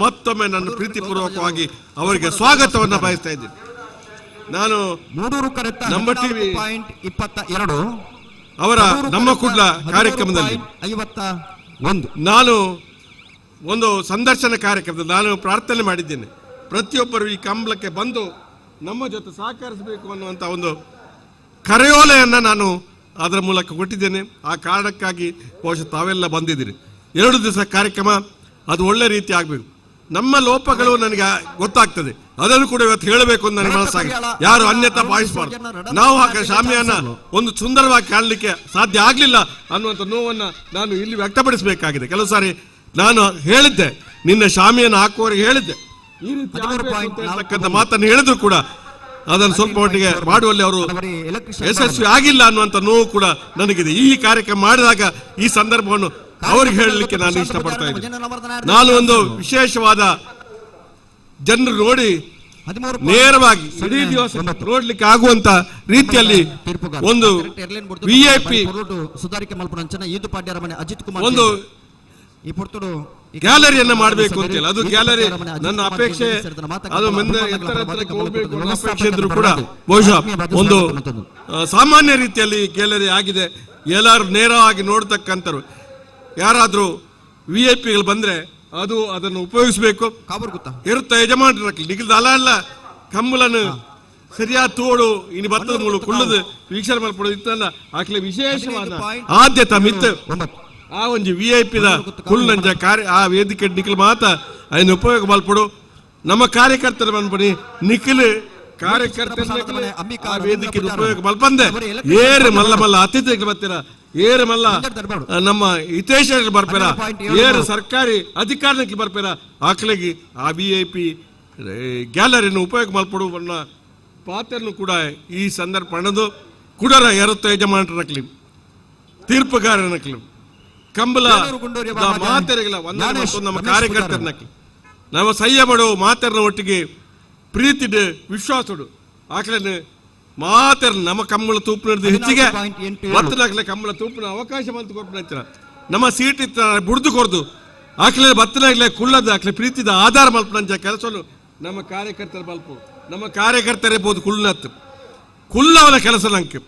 ಮತ್ತೊಮ್ಮೆ ನನ್ನ ಪ್ರೀತಿಪೂರ್ವಕವಾಗಿ ಅವರಿಗೆ ಸ್ವಾಗತವನ್ನು ಬಯಸ್ತಾ ಇದ್ದೀನಿ. ನಾನು ನಮ್ಮ ಟಿವಿ 22 ಅವರ ನಮ್ಮ ಕುಡ್ಲ ಕಾರ್ಯಕ್ರಮದಲ್ಲಿ ನಾನು ಒಂದು ಸಂದರ್ಶನ ಕಾರ್ಯಕ್ರಮದಲ್ಲಿ ನಾನು ಪ್ರಾರ್ಥನೆ ಮಾಡಿದ್ದೇನೆ, ಪ್ರತಿಯೊಬ್ಬರು ಈ ಕಂಬಳಕ್ಕೆ ಬಂದು ನಮ್ಮ ಜೊತೆ ಸಹಕರಿಸಬೇಕು ಅನ್ನುವಂಥ ಒಂದು ಕರೆಯೋಲೆಯನ್ನು ನಾನು ಅದರ ಮೂಲಕ ಕೊಟ್ಟಿದ್ದೇನೆ. ಆ ಕಾರಣಕ್ಕಾಗಿ ಬಹುಶಃ ತಾವೆಲ್ಲ ಬಂದಿದ್ದೀರಿ. 2 ದಿವಸ ಕಾರ್ಯಕ್ರಮ ಅದು ಒಳ್ಳೆ ರೀತಿ ಆಗಬೇಕು. ನಮ್ಮ ಲೋಪಗಳು ನನಗೆ ಗೊತ್ತಾಗ್ತದೆ, ಅದನ್ನು ಕೂಡ ಇವತ್ತು ಹೇಳಬೇಕು ಅಂತ ನನಗೆ ಮನಸ್ಸಾಗಿದೆ. ಯಾರು ಅನ್ಯತಾ ಭಾವಿಸಬಾರ್ದು. ನಾವು ಹಾಗೆ ಶಾಮಿಯಾನ ಒಂದು ಸುಂದರವಾಗಿ ಕಾಣಲಿಕ್ಕೆ ಸಾಧ್ಯ ಆಗಲಿಲ್ಲ ಅನ್ನುವಂಥ ನೋವನ್ನು ನಾನು ಇಲ್ಲಿ ವ್ಯಕ್ತಪಡಿಸಬೇಕಾಗಿದೆ. ಕೆಲವು ಸಾರಿ ನಾನು ಹೇಳಿದ್ದೆ, ನಿನ್ನೆ ಶಾಮಿಯನ್ನು ಹಾಕುವವರಿಗೆ ಹೇಳಿದ್ದೆ, ಈ ರೀತಿ ಹೇಳ್ತಕ್ಕಂಥ ಮಾತನ್ನು ಹೇಳಿದ್ರು ಕೂಡ ಅದನ್ನು ಸ್ವಲ್ಪ ಮಟ್ಟಿಗೆ ಮಾಡುವಲ್ಲಿ ಅವರು ಯಶಸ್ವಿ ಆಗಿಲ್ಲ ಅನ್ನುವಂಥ ನೋವು ಕೂಡ ನನಗಿದೆ. ಈ ಕಾರ್ಯಕ್ರಮ ಮಾಡಿದಾಗ ಈ ಸಂದರ್ಭವನ್ನು ಅವರಿಗೆ ಹೇಳಲಿಕ್ಕೆ ನಾನು ಇಷ್ಟಪಡ್ತಾ ಇದ್ದೀನಿ. ನಾನು ಒಂದು ವಿಶೇಷವಾದ ಜನರು ನೋಡಿ ನೇರವಾಗಿ ಇಡೀ ದಿವಸ ನೋಡ್ಲಿಕ್ಕೆ ಆಗುವಂತ ರೀತಿಯಲ್ಲಿ ಒಂದು ವಿಐಪಿ ಒಂದು ಗ್ಯಾಲರಿಯನ್ನ ಮಾಡಬೇಕು ಅಂತ ಹೇಳಿ, ಅದು ಗ್ಯಾಲರಿ ನನ್ನ ಅಪೇಕ್ಷೆ, ಅದು ಮುಂದೆ ಎತ್ತರ ಎತ್ತರಕ್ಕೆ ಹೋಗಬೇಕು ಅನ್ನೋ ಅಪೇಕ್ಷೆ ಇದ್ರು ಕೂಡ ಬಹುಶಃ ಒಂದು ಸಾಮಾನ್ಯ ರೀತಿಯಲ್ಲಿ ಗ್ಯಾಲರಿ ಆಗಿದೆ. ಎಲ್ಲರೂ ನೇರವಾಗಿ ನೋಡ್ತಕ್ಕಂಥವ್ರು ಯಾರಾದರೂ ವಿ I ಪಿಗಳು ಬಂದ್ರೆ ಅದು ಅದನ್ನು ಉಪಯೋಗಿಸಬೇಕು. ಇರುತ್ತೆ ಯಜಮಾನರ ನಿಗಲ್ದ ಅಲ್ಲ ಅಲ್ಲ ಕಂಬಳನ್ನು ಸರಿಯಾದ ತೋಡು ಇನ್ನು ಭತ್ತದ ಮುಳು ಕುಳ್ಳದು ವೀಕ್ಷಣೆ ಮಲ್ಪಡೋದು ಇತ್ತಲ್ಲ ಆಕಲೆ ವಿಶೇಷವಾದ ಆದ್ಯತೆ ಮಿತ್ತ ಆ ಒಂಜಿ ವಿ I ಪಿದ ಕುಳ್ಳಂಜ ಕಾರ್ಯ ಆ ವೇದಿಕೆ ನಿಖಲ್ ಮಾತ ಅದನ್ನು ಉಪಯೋಗ ಮಲ್ಪಡು. ನಮ್ಮ ಕಾರ್ಯಕರ್ತರ ಬಂದ್ಬಿಡಿ ನಿಖಲ್ ಕಾರ್ಯಕರ್ತರ ಆ ವೇದಿಕೆ ಉಪಯೋಗ ಮಲ್ಪಂದೆ ಏರು ಮಲ್ಲ ಮಲ್ಲ ಅತಿಥಿಗಳು ಬರ್ತೀರ, ಏರು ಮಲ್ಲ ನಮ್ಮ ಹಿತೇಶರು ಬರ್ಪೇರ, ಏರು ಸರ್ಕಾರಿ ಅಧಿಕಾರಿಗಳು ಬರ್ಪೇರ, ಆಕಳಿಗೆ ಆ ವಿ I P ಗ್ಯಾಲರಿಯನ್ನು ಉಪಯೋಗ ಮಲ್ಪಡು ಬಣ್ಣ ಪಾತ್ರನು ಕೂಡ ಈ ಸಂದರ್ಭ ಅನ್ನೋದು ಕುಡರ ಎರತ್ತ ಯಜಮಾನರಕ್ಲಿ ತೀರ್ಪುಗಾರನಕ್ಲಿ ಕಂಬಲ ಮಾತೆರೆಗಳ ವಂದನೆ ನಮ್ಮ ಕಾರ್ಯಕರ್ತರನಕ್ಲಿ ನಾವು ಸಹ್ಯ ಮಾಡೋ ಮಾತೆರನ ಒಟ್ಟಿಗೆ ಪ್ರೀತಿಡು ವಿಶ್ವಾಸಡು ಆಕಲನ್ನು ಮಾತೆರ ನಮ್ಮ ಕಂಬಳ ತೂಪಿನ ಹೆಚ್ಚಿಗೆ ಬತ್ತಲಾಗ್ಲೆ ಕಂಬಳ ತೂಪಿನ ಅವಕಾಶ ಬಂತು ಕೊಡ್ಬಿಡ್ತೀರ ನಮ್ಮ ಸೀಟ್ ಇತ್ತ ಬುಡ್ದು ಕೊರ್ದು ಆಕಲೆ ಬತ್ತಲಾಗ್ಲೆ ಕುಳ್ಳದ ಆಕಲೆ ಪ್ರೀತಿದ ಆಧಾರ ಮಲ್ಪನಂಚ ಕೆಲಸನು ನಮ್ಮ ಕಾರ್ಯಕರ್ತರ ಬಲ್ಪು ನಮ್ಮ ಕಾರ್ಯಕರ್ತರೇ ಬೋದು ಕುಳ್ಳತ್ತು ಕುಲ್ಲವನ ಕೆಲಸ ನಂಗೆ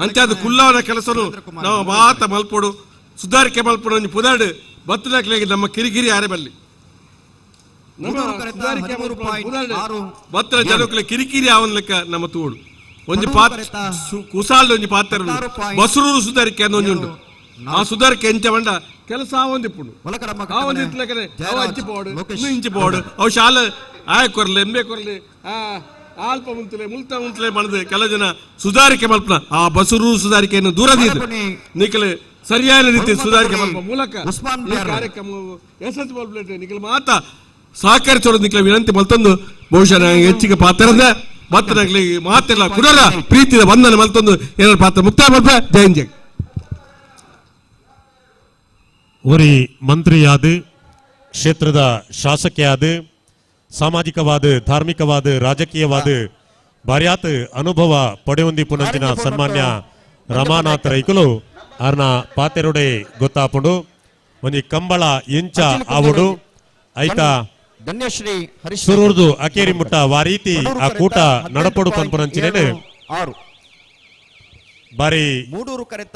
ಅಂತ ಅದು ಕುಲ್ಲವನ ಕೆಲಸನು ನಾವು ಮಾತ ಮಲ್ಪೋಡು ಸುಧಾರಿಕೆ ಮಲ್ಪಡು ಒಂಜಿ ಪುದಾಡು ಬತ್ತಲಾಗ್ಲೆ ನಮ್ಮ ಕಿರಿಕಿರಿ ಯಾರೇ ಬಲ್ಲಿ ಬತ್ತಲ ಜನಕ್ಕಲೆ ಕಿರಿಕಿರಿ ಆವನ್ ಲೆಕ್ಕ ನಮ್ಮ ತೋಡು ಒಂಜಿ ಪಾತ್ರ ಕುಸಾಲ್ದ ಒಂಜಿ ಪಾತ್ರ ಬಸರೂರು ಸುಧಾರಿಕೆ ಅನ್ನೋ ಒಂಜಿ ಉಂಟು. ಆ ಸುಧಾರಿಕೆ ಎಂಚ ಬಂಡ ಕೆಲಸ ಆವೊಂದಿಪ್ಪುಂಡು ಆವೊಂದಿತ್ಲೆಕ್ಕನೆ ಅವು ಅಂಚಿ ಪೋಡು ಇನ್ನು ಇಂಚಿ ಪೋಡು ಅವು ಶಾಲೆ ಆಯ ಕೊರ್ಲೆ ಎಂಬೆ ಕೊರ್ಲೆ ಆ ಆಲ್ಪ ಮುಂತಲೆ ಮುಲ್ತ ಮುಂತಲೆ ಬಣದು ಕೆಲ ಜನ ಸುಧಾರಿಕೆ ಮಲ್ಪನ ಆ ಬಸರು ಸುಧಾರಿಕೆಯನ್ನು ದೂರದಿದ್ದು ನಿಖಲೆ ಸರಿಯಾದ ರೀತಿ ಸುಧಾರಿಕೆ ಮಲ್ಪ ಮೂಲಕ ಈ ಕಾರ್ಯಕ್ರಮ ಯಶಸ್ವಿ ಮಲ್ಪಲೇಟ್ ನಿಖಲ್ ಮಾತ ಸಹಕರಿಸೋದು ನಿಖಲ ವಿನಂತಿ ಮಲ್ತೊಂದು ಬಹುಶಃ ನಾನು ಹೆಚ್ಚಿಗೆ ಪಾತ್ರದ ಮತ್ತೆ ಮಾತೆಲ್ಲ ಕುಡರ ಪ್ರೀತಿಯ ವಂದನೆ ಮಲ್ತೊಂದು ಏನಾರು ಪಾತ್ರ ಮುಕ್ತಾಯ ಮಲ್ಪ. ಜೈ ಜೈ. ಒರಿ ಮಂತ್ರಿಯಾದ ಕ್ಷೇತ್ರದ ಶಾಸಕಿಯಾದ ಸಾಮಾಜಿಕವಾದ ಧಾರ್ಮಿಕವಾದ ರಾಜಕೀಯವಾದ ಬಾರ್ಯಾತ್ ಅನುಭವ ಪಡೆಯೊಂದಿಪುನಂಚಿನ ಸನ್ಮಾನ್ಯ ರಮಾನಾಥ್ ರೈಕುಲು ಅರ್ನ ಪಾತೆರುಡೆ ಗೊತ್ತಾಪುಂಡು ಒಂಜಿ ಕಂಬಳ ಇಂಚ ಆವುಡು ಐತ ಧನ್ಯಶ್ರೀ ಸುರೂರ್ದು ಅಕೇರಿ ಮುಟ್ಟ ವಾರೀತಿ ಆ ಕೂಟ ನಡಪಡು ಪನ್ಪುನಂಚಿನೇನು ಬಾರಿ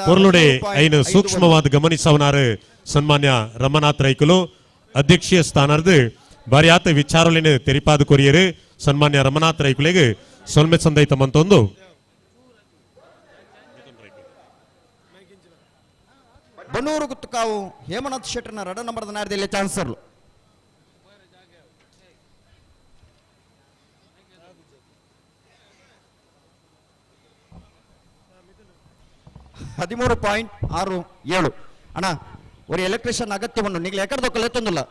ಪೊರ್ಲುಡೆ ಐನು ಸೂಕ್ಷ್ಮವಾದ ಗಮನಿಸವನಾರು ಸನ್ಮಾನ್ಯ ರಮನಾಥ್ ರೈಕುಲು ಅಧ್ಯಕ್ಷೀಯ ಸ್ಥಾನರ್ದು ಬಾರಿಯಾತ ವಿಚಾರಲಿನ ತೆರಿಪಾದ ಕೊರಿಯರು ಸನ್ಮಾನ್ಯ ರಮನಾಥ್ ರೈಕುಲೆಗೆ ಸೊಲ್ಮೆ ಸಂದೈತ ಮಂತೊಂದು. ಬನ್ನೂರು ಗುತ್ತುಕಾವು ಹೇಮನಾಥ್ ಶೆಟ್ಟರ್ನ ರಡ ನಂಬರ್ದ ನಾಡ್ದಲ್ಲಿ ಚಾನ್ಸರ್ಲು ಹದಿಮೂರು ಪಾಯಿಂಟ್ ಆರು ಏಳು. ಅಣ್ಣ ಒಂದು ಎಲೆಕ್ಟ್ರಿಷಿಯನ್ ಅಗತ್ಯವನ್ನು ನೀವು ಎಕಡ್ದೊಕ್ಕಲೆ ಎತ್ತೊಂದಿಲ್ಲ.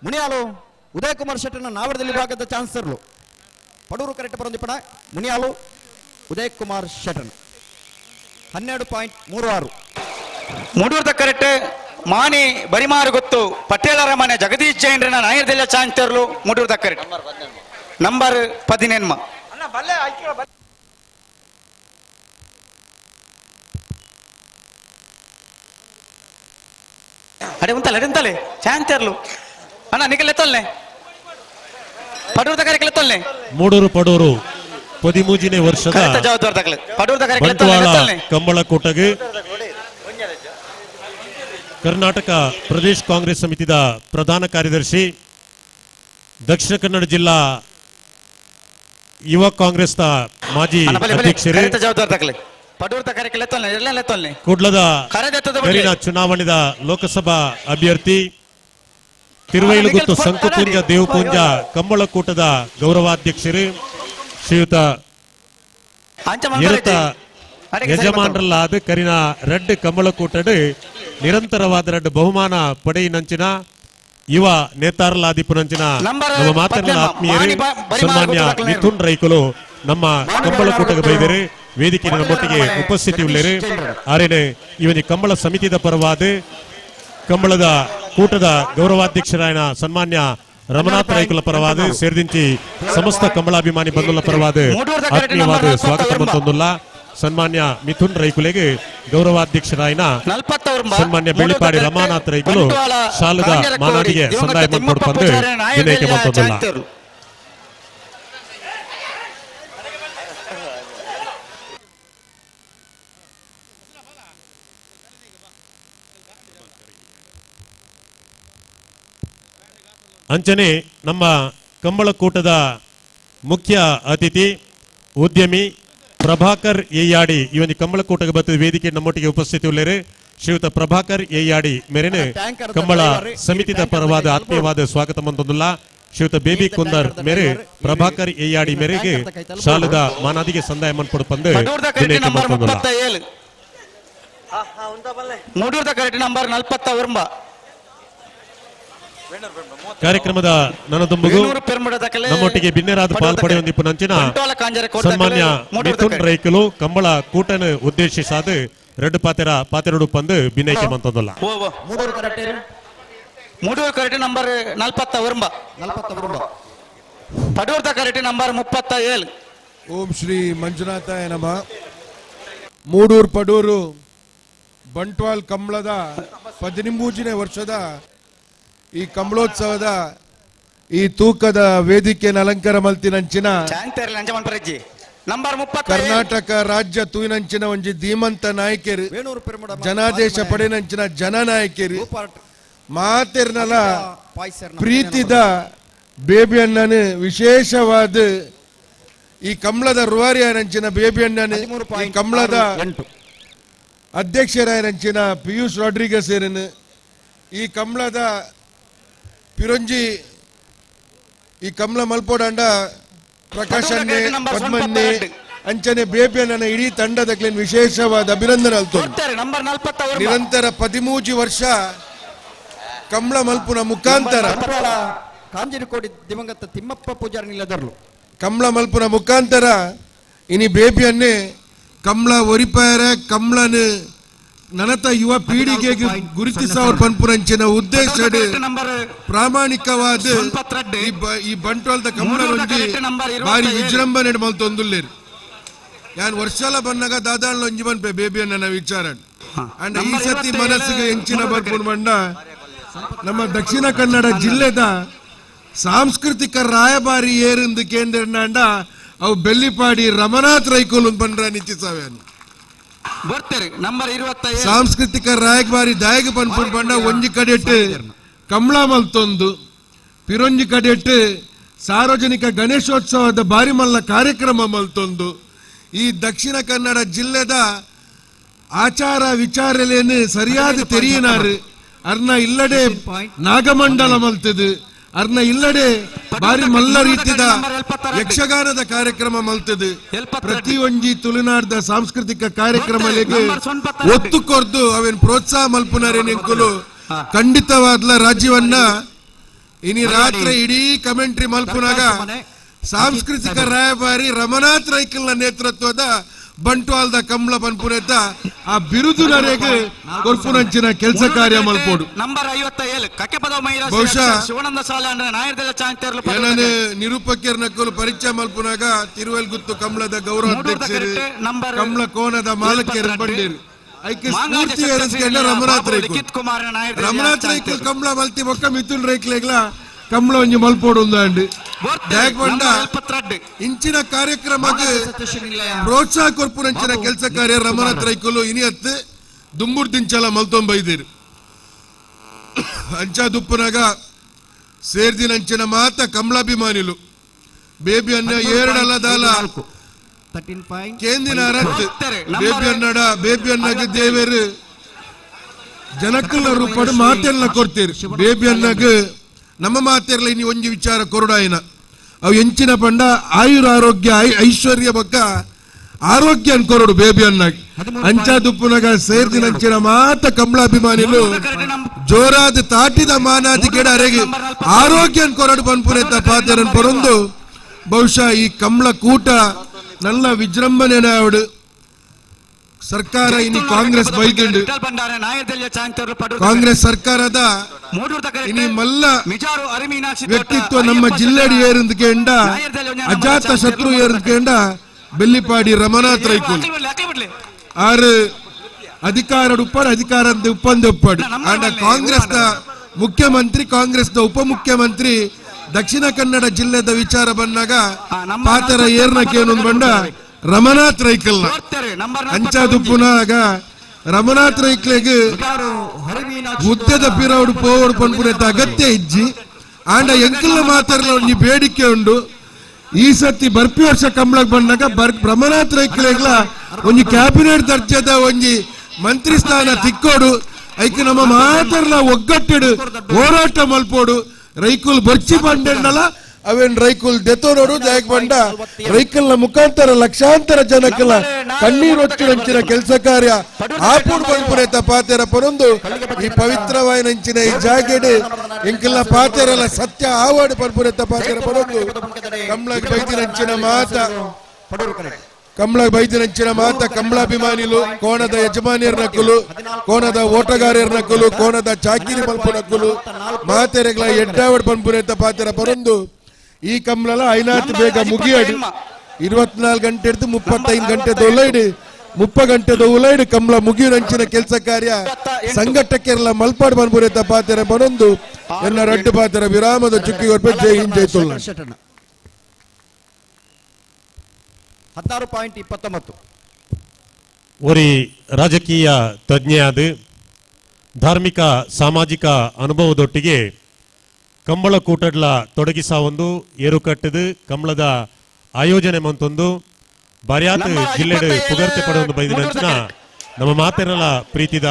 ಮುನಿಯಾಲು ಉದಯ್ ಕುಮಾರ್ ಶೆಟ್ಟರ್ನ ನಾವರದಲ್ಲಿ ಭಾಗದ ಚಾನ್ಸರ್ಲು ಪಡೂರು ಕರೆಕ್ಟ್ ಬರೋದಿಪ್ಪಣ ಮುನಿಯಾಲು ಉದಯ್ ಕುಮಾರ್ ಶೆಟ್ಟರ್ನ 12.36. ಮೂಡೂರ್ದ ಕರೆಕ್ಟ್ ಮಾನಿ ಬರಿಮಾರು ಗೊತ್ತು ಪಟೇಲರ ಮನೆ ಜಗದೀಶ್ ಜೈನ್ರನ ನಾಯರ್ದೆಲ್ಲ ಚಾನ್ಸರ್ಲು ಮೂಡೂರ್ದ ಕರೆಕ್ಟ್ ನಂಬರ್ 18. ಅಡೆ ಉಂತಲೆ ಅಡೆ ಉಂತಲೆ ಚಾನ್ಸರ್ಲು ಅಣ್ಣ ನಿಖಲ್ ಎತ್ತಲ್ನೆ ಪಡೂರ್ದ ಕರೆಕ್ಟ್ ಎತ್ತಲ್ನೆ. ಮೂಡೂರು ಪಡೂರು 13ನೇ ವರ್ಷದ ಬಂಟ್ವಾಳ ಕಂಬಳಕೂಟಗೆ ಕರ್ನಾಟಕ ಪ್ರದೇಶ ಕಾಂಗ್ರೆಸ್ ಸಮಿತಿಯ ಪ್ರಧಾನ ಕಾರ್ಯದರ್ಶಿ ದಕ್ಷಿಣ ಕನ್ನಡ ಜಿಲ್ಲಾ ಯುವ ಕಾಂಗ್ರೆಸ್ನ ಮಾಜಿ ಅಧ್ಯಕ್ಷರು ಕುಡ್ಲದ ಮೇಲಿನ ಚುನಾವಣೆಯ ಲೋಕಸಭಾ ಅಭ್ಯರ್ಥಿ ತಿರುವೈಲುಗುತ್ತು ಸಂಕುಪುಂಜ ದೇವಪುಂಜ ಕಂಬಳಕೂಟದ ಗೌರವಾಧ್ಯಕ್ಷರು ಶ್ರೀಯುತ ಎರತ ಯಜಮಾನರಲ್ಲಾದ ಕರಿನ ರೆಡ್ ಕಂಬಳಕೂಟಡು ನಿರಂತರವಾದ ರೆಡ್ ಬಹುಮಾನ ಪಡೆಯಿನಂಚಿನ ಯುವ ನೇತಾರಲಾದಿಪುನಂಚಿನ ನಮ್ಮ ಮಾತನ್ನ ಆತ್ಮೀಯರು ಸನ್ಮಾನ್ಯ ಮಿಥುನ್ ರೈಕುಲು ನಮ್ಮ ಕಂಬಳಕೂಟಕ್ಕೆ ಬೈದರು ವೇದಿಕೆ ನಮ್ಮೊಟ್ಟಿಗೆ ಉಪಸ್ಥಿತಿ ಉಳ್ಳೇರು. ಆರೇನೆ ಇವನಿ ಕಂಬಳ ಸಮಿತಿದ ಪರವಾದ ಕಂಬಳದ ಕೂಟದ ಗೌರವಾಧ್ಯಕ್ಷರಾಯನ ಸನ್ಮಾನ್ಯ ರಮನಾಥ ರೈಕುಲ ಪರವಾದ ಸೇರಿದಿಂಚಿ ಸಮಸ್ತ ಕಂಬಳಾಭಿಮಾನಿ ಬಂಧುಲ ಪರವಾದ ಆತ್ಮೀಯವಾದ ಸ್ವಾಗತ ಮಂತೊಂದುಲ್ಲ. ಸನ್ಮಾನ್ಯ ಮಿಥುನ್ ರೈಕುಲೆಗೆ ಗೌರವಾಧ್ಯಕ್ಷರಾಯನ ಸನ್ಮಾನ್ಯ ಬೆಳ್ಳಿಪಾಡಿ ರಮಾನಾಥ್ ರೈಕುಲು ಶಾಲದ ಮಾನಾಡಿಗೆ ಸಂದಾಯ ಮಂತ್ಕೊಡು ಬಂದು ವಿನಯಕ್ಕೆ ಮಂತೊಂದುಲ್ಲ. ಅಂಚನೆ ನಮ್ಮ ಕಂಬಳಕೂಟದ ಮುಖ್ಯ ಅತಿಥಿ ಉದ್ಯಮಿ ಪ್ರಭಾಕರ್ ಏಯಾಡಿ ಇವನಿ ಕಂಬಳಕೂಟಕ್ಕೆ ಬತ್ತ ವೇದಿಕೆ ನಮ್ಮೊಟ್ಟಿಗೆ ಉಪಸ್ಥಿತಿ ಉಳ್ಳೇರು. ಶ್ರೀಯುತ ಪ್ರಭಾಕರ್ ಏಯಾಡಿ ಮೇರೆನೆ ಕಂಬಳ ಸಮಿತಿದ ಪರವಾದ ಆತ್ಮೀಯವಾದ ಸ್ವಾಗತ ಮಂತೊಂದುಲ್ಲ. ಶ್ರೀಯುತ ಬೇಬಿ ಕುಂದರ್ ಮೇರೆ ಪ್ರಭಾಕರ್ ಏಯಾಡಿ ಮೇರೆಗೆ ಶಾಲದ ಮಾನಾದಿಗೆ ಸಂದಾಯ ಮನ್ಪಡು ಪಂದು ವಿನಯಕ್ಕೆ ಮಂತೊಂದುಲ್ಲ. ಕಾರ್ಯಕ್ರಮದ ನನದೊಂಬುಗು ನಮ್ಮೊಟ್ಟಿಗೆ ಬಿನ್ನೆರಾದ ಪಾಲ್ಪಡೆಯೊಂದಿಪ್ಪು ನಂಚಿನ ಸನ್ಮಾನ್ಯ ಮಿಥುನ್ ರೈಕುಲು ಕಂಬಳ ಕೂಟನ ಉದ್ದೇಶಿಸಾದ ರೆಡ್ ಪಾತೆರ ಪಾತೆರಡು ಪಂದು ಬಿನ್ನೈಕೆ ಮಂತೊಂದುಲ್ಲ. ಮೂಡೂರು ಕರೆಕ್ಟ್ ನಂಬರ್ 49 ಪಡೂರ್ದ ಕರೆಕ್ಟ್ ನಂಬರ್ 37. ಓಂ ಶ್ರೀ ಮಂಜುನಾಥಾಯ ನಮಃ. ಮೂಡೂರು ಪಡೂರು ಬಂಟ್ವಾಲ್ ಕಂಬಳದ 13ನೇ ವರ್ಷದ ಈ ಕಂಬಳೋತ್ಸವದ ಈ ತೂಕದ ವೇದಿಕೆಯನ್ನು ಅಲಂಕಾರ ಮಲ್ತಿನಂಚಿನ ಕರ್ನಾಟಕ ರಾಜ್ಯ ತೂಯಿನಂಚಿನ ಒಂಜಿ ಧೀಮಂತ ನಾಯಕರು ಜನಾದೇಶ ಪಡೆನಂಚಿನ ಜನನಾಯಕರು ಮಾತೆರ್ನಲ ಪ್ರೀತಿದ ಬೇಬಿಯಣ್ಣನ ವಿಶೇಷವಾದ ಈ ಕಮಲದ ರೂವಾರಿಯಾರಂಚಿನ ಬೇಬಿ ಅಣ್ಣನೆ, ಈ ಕಮಲದ ಅಧ್ಯಕ್ಷರಾಯರಂಚಿನ ಪಿಯೂಷ್ ರಾಡ್ರಿಗಸ್ ಏರನು, ಈ ಕಮಲದ ಪಿರೊಂಜಿ, ಈ ಕಮಲ ಮಲ್ಪೋಡಂಡ ಪ್ರಕಾಶ್ ಅಣ್ಣೆ, ಪದ್ಮನ್ನೆ, ಅಂಚನೆ ಬೇಬಿ ಅಣ್ಣನ ಇಡೀ ತಂಡದ ವಿಶೇಷವಾದ ಅಭಿನಂದನೆ ಅಲ್ತು. ನಿರಂತರ 13 ವರ್ಷ ಕಮಲ ಮಲ್ಪುನ ಮುಖಾಂತರ ಕಾಂಜಿನಕೋಡಿ ದಿವಂಗತ ತಿಮ್ಮಪ್ಪ ಪೂಜಾರಿ ನಿಲ್ಲದರ್ಲು ಕಮಲ ಮಲ್ಪುನ ಮುಖಾಂತರ ಇನಿ ಬೇಬಿಯನ್ನೇ ಕಮಲ ಒರಿಪಾಯರ ಕಮಲನ ನನತ ಯುವ ಪೀಳಿಗೆಗೆ ಗುರುತಿಸವ ಪನ್ಪುರಂಚಿನ ಉದ್ದೇಶ ಪ್ರಾಮಾಣಿಕವಾದ ಈ ಬಂಟ್ವಾಳದ ಕಮಲ ಭಾರಿ ವಿಜೃಂಭಣೆ ಮಲ್ತೊಂದುಲ್ಲೇರು. ಯಾನ್ ವರ್ಷಲ ಬನ್ನಾಗ ದಾದಾಳ್ನ ಒಂಜಿ ಬನ್ಪೆ ಬೇಬಿಯನ್ನ ವಿಚಾರ. ಅಂಡ್ ಈ ಸತಿ ಮನಸ್ಸಿಗೆ ಎಂಚಿನ ಬರ್ಪುನ್ ಬಂಡ ನಮ್ಮ ದಕ್ಷಿಣ ಕನ್ನಡ ಜಿಲ್ಲೆದ ಸಾಂಸ್ಕೃತಿಕ ರಾಯಭಾರಿ ಏರಿಂದು ಕೇಂದ್ರ ಅವು ಬೆಳ್ಳಿಪಾಡಿ ರಮನಾಥ್ ರೈಕೋಲ್ ಬಂದ್ರ ನಿಶ್ಚಿಸಾವೆ. ಸಾಂಸ್ಕೃತಿಕ ರಾಯಭಾರಿ ದಾಯಕ ಪನ್ಪುನ್ ಬಂಡ ಒಂಜಿ ಕಡೆಟ್ ಕಮಲ ಮಲ್ತೊಂದು, ಪಿರೊಂಜಿ ಕಡೆಟ್ ಸಾರ್ವಜನಿಕ ಗಣೇಶೋತ್ಸವದ ಬಾರಿಮಲ್ಲ ಕಾರ್ಯಕ್ರಮ ಮಲ್ತೊಂದು, ಈ ದಕ್ಷಿಣ ಕನ್ನಡ ಜಿಲ್ಲೆದ ಆಚಾರ ವಿಚಾರಲೇನು ಸರಿಯಾದ ತೆರಿಯನಾರು ಅರ್ನ ಇಲ್ಲಡೆ ನಾಗಮಂಡಲ ಮಲ್ತದು, ಅರ್ನ ಇಲ್ಲಡೆ ಬಾರಿ ಮಲ್ಲ ರೀತಿದ ಯಕ್ಷಗಾನದ ಕಾರ್ಯಕ್ರಮ ಮಲ್ತದು. ಪ್ರತಿಯೊಂಜಿ ತುಳುನಾಡದ ಸಾಂಸ್ಕೃತಿಕ ಕಾರ್ಯಕ್ರಮಗಳಿಗೆ ಒತ್ತು ಕೊರ್ದು ಅವೇನು ಪ್ರೋತ್ಸಾಹ ಮಲ್ಪುನರೇನೆಂಕುಲು ಖಂಡಿತವಾದ್ಲ ರಾಜ್ಯವನ್ನ ಇನಿ ರಾತ್ರಿ ಇಡೀ ಕಮೆಂಟ್ರಿ ಮಲ್ಪುನಾಗ ಸಾಂಸ್ಕೃತಿಕ ರಾಯಭಾರಿ ರಮನಾಥ್ ರೈಕಲ್ನ ನೇತೃತ್ವದ ಬಂಟ್ವಾಳದ ಕಮಲ ಪನ್ಪುನೇತ ಆ ಬಿರುದು ನರೆಗೆ ಕೊರ್ಪುನಂಚಿನ ಕೆಲಸ ಕಾರ್ಯ ಮಲ್ಪೋಡು. ಬಹುಶಃ ನಿರೂಪಕರ ನಕ್ಕಲು ಪರಿಚಯ ಮಲ್ಪುನಾಗ ತಿರುವೆಲ್ಗುತ್ತು ಕಮಲದ ಗೌರವ ಅಧ್ಯಕ್ಷರು, ಕಮಲ ಕೋನದ ಮಾಲಕರು ಬಂಡೇರು ಐಕೆ ಸ್ಫೂರ್ತಿ ರಮನಾಥ್ ರೈಕುಲ್. ರಮನಾಥ್ ರೈಕುಲ್ ಕಮಲ ಮಲ್ತಿ ಬೊಕ್ಕ ಮಿಥುನ್ ರೈಕ್ಲೆಗ್ಲ ಕಮಲ ಒಂಜಿ ಮಲ್ಪೋಡು ಉಂದಾಂಡ್. ಇಂಚಿನ ಕಾರ್ಯಕ್ರಮಕ್ಕೆ ಪ್ರೋತ್ಸಾಹ ಕೊರ್ಪುನಂಚಿನ ಕೆಲಸ ಕಾರ್ಯ ರಮನಾಥ್ ರೈಕುಲು ಇನಿ ಹತ್ತು ದುಂಬುರ್ ದಿಂಚಲ ಮಲ್ತೊಂಬೈದಿರು. ಅಂಚ ದುಪ್ಪನಾಗ ಸೇರ್ದಿನಂಚಿನ ಮಾತ ಕಮಲಾಭಿಮಾನಿಲು ಬೇಬಿ ಅನ್ನ ಏರಡಲ್ಲ ದಾಲ ಕೇಂದಿನ ಅರತ್ತು ಬೇಬಿ ಅನ್ನಡ ಬೇಬಿ ಅನ್ನಗೆ ದೇವೇರು ಜನಕ್ಕಲ್ಲ ರೂಪಡು ಮಾತೆಲ್ಲ ಕೊಡ್ತೀರಿ. ಬೇಬಿ ಅನ್ನಗ ನಮ್ಮ ಮಾತೆರ್ಲ ಇನಿ ಒಂಜಿ ವಿಚಾರ ಕೊರಡಾಯಿನ ಅವು ಎಂಚಿನ ಪಂಡ ಆಯುರ ಆರೋಗ್ಯ ಐಶ್ವರ್ಯ ಬಕ್ಕ ಆರೋಗ್ಯ ಅನ್ಕೊರಡು ಬೇಬಿ ಅನ್ನಾಗಿ. ಅಂಚ ದುಪ್ಪುನಗ ಸೇರ್ದಿನಂಚಿನ ಮಾತ ಕಮಲಾಭಿಮಾನಿಲು ಜೋರಾದ ತಾಟಿದ ಮಾನಾದಿ ಗಿಡ ಅರೆಗೆ ಆರೋಗ್ಯ ಅನ್ಕೊರಡು ಪನ್ಪುನೆತ್ತ ಪಾತೆರನ್ ಪರೊಂದು ಬಹುಶಃ ಈ ಕಮಲ ಕೂಟ ನಲ್ಲ ವಿಜೃಂಭಣೆ ಅವಡು. ಸರ್ಕಾರ ಇನಿ ಕಾಂಗ್ರೆಸ್ ಬೈದಿಂಡು, ಕಾಂಗ್ರೆಸ್ ಸರ್ಕಾರದ ಇನಿ ಮಲ್ಲ ವ್ಯಕ್ತಿತ್ವ ನಮ್ಮ ಜಿಲ್ಲೆಡಿ ಏರಿಂದ್ಕೇಂಡ ಅಜಾತ ಶತ್ರು ಏರಿಂದ್ಕೇಂಡ ಬೆಳ್ಳಿಪಾಡಿ ರಮನಾಥ್ ರೈಕುಲ್ ಆರು ಅಧಿಕಾರ ಉಪ್ಪಾಡು ಅಧಿಕಾರ ಉಪ್ಪಂದೆ ಉಪ್ಪಾಡು. ಆಂಡ ಕಾಂಗ್ರೆಸ್ ನ ಮುಖ್ಯಮಂತ್ರಿ, ಕಾಂಗ್ರೆಸ್ ನ ಉಪಮುಖ್ಯಮಂತ್ರಿ ದಕ್ಷಿಣ ಕನ್ನಡ ಜಿಲ್ಲೆದ ವಿಚಾರ ಬಂದಾಗ ಪಾತರ ಏರ್ನಕೇನು ಬಂಡ ರಮನಾಥ್ ರೈಕಲ್ನ. ಅಂಚ ದುಪ್ಪುನಾಗ ರಮನಾಥ್ ರೈಕ್ಲೆಗ್ ಹುದ್ದೆದ ಪಿರವಡು ಪೋವಡು ಪನ್ಪುನೆತ್ತ ಅಗತ್ಯ ಇಜ್ಜಿ. ಆಂಡ ಎಂಕಲ್ನ ಮಾತಾಡಲ ಒಂಜಿ ಬೇಡಿಕೆ ಉಂಡು. ಈ ಸತಿ ಬರ್ಪಿ ವರ್ಷ ಕಮಲಕ್ ಬಂದಾಗ ರಮನಾಥ್ ರೈಕ್ಲೆಗ್ಲ ಒಂಜಿ ಕ್ಯಾಬಿನೆಟ್ ದರ್ಜೆದ ಒಂಜಿ ಮಂತ್ರಿ ಸ್ಥಾನ ತಿಕ್ಕೋಡು, ಐಕ್ ನಮ್ಮ ಮಾತಾಡಲ ಒಗ್ಗಟ್ಟಿಡು ಹೋರಾಟ ಮಲ್ಪೋಡು. ರೈಕುಲ್ ಬರ್ಚಿ ಬಂಡೆಂಡಲ ಅವೇನ್ ರೈಕುಲ್ ದೆತೋನೋಡು ಜಾಯಕ್ ಬಂಡ ರೈಕಲ್ನ ಮುಖಾಂತರ ಲಕ್ಷಾಂತರ ಜನಕ್ಕೆಲ್ಲ ಕಣ್ಣೀರು ಹೊಚ್ಚಿನಂಚಿನ ಕೆಲಸ ಕಾರ್ಯ ಆಪುಡ್ ಬಂಪುನೇತ ಪಾತೆರ ಪರೊಂದು ಈ ಪವಿತ್ರವಾಯಿನಂಚಿನ ಈ ಜಾಗೆಡ್ ಎಂಕೆಲ್ಲ ಪಾತೆರಲ್ಲ ಸತ್ಯ ಆವಾಡು ಪನ್ಪುನೇತ ಪಾತೆರ ಪರೊಂದು ಕಮಲಗ್ ಬೈದಿನಂಚಿನ ಮಾತ ಕಮಲ ಬೈದಿನಂಚಿನ ಮಾತ ಕಮಲಾಭಿಮಾನಿಲು ಕೋಣದ ಯಜಮಾನಿಯರ್ ನಕ್ಕಲು, ಕೋಣದ ಓಟಗಾರರ ನಕ್ಕಲು, ಕೋಣದ ಚಾಕಿರಿ ಮಲ್ಪು ನಕ್ಕಲು ಮಾತೆರೆಗ್ಲ ಎಡ್ಡಾವಡ್ ಪನ್ಪುನೇತ ಪಾತೆರ ಪರೊಂದು ಈ ಕಮಲಲ ಐನಾತ್ ಬೇಗ ಮುಗಿಯಾಡು. 24 ಗಂಟೆ ಹಿಡಿದು 35 ಗಂಟೆ ದೊಲೈಡು 30 ಗಂಟೆ ದೊಲೈಡು ಕಮಲ ಮುಗಿಯುನಂಚಿನ ಕೆಲಸ ಕಾರ್ಯ ಸಂಘಟಕ್ಕೆಲ್ಲ ಮಲ್ಪಾಡು ಪನ್ಪುನೇತ ಪಾತೆರ ಪರೊಂದು ಎನ್ನ ರಡ್ಡು ಪಾತೆರ ವಿರಾಮದ ಚುಕ್ಕಿ ಕೊರ್ಪೆ. ಜೈ ಹಿಂದ್, ಜೈ ತುಳುನಾಡ್. 16.29. ಒರಿ ರಾಜಕೀಯ ತಜ್ಞೆಯಾದ ಧಾರ್ಮಿಕ ಸಾಮಾಜಿಕ ಅನುಭವದೊಟ್ಟಿಗೆ ಕಂಬಳ ಕೂಟಡ್ಲ ತೊಡಗಿಸ ಒಂದು ಏರುಕಟ್ಟದು ಕಮಲದ ಆಯೋಜನೆ ಮಂತೊಂದು ಬಾರ್ಯಾತ್ ಜಿಲ್ಲೆಡ್ ಪುಗರ್ತೆ ಪಡೆಯೊಂದು ಬೈದಿನಂಚಿನ ನಮ್ಮ ಮಾತೆರಲ ಪ್ರೀತಿದ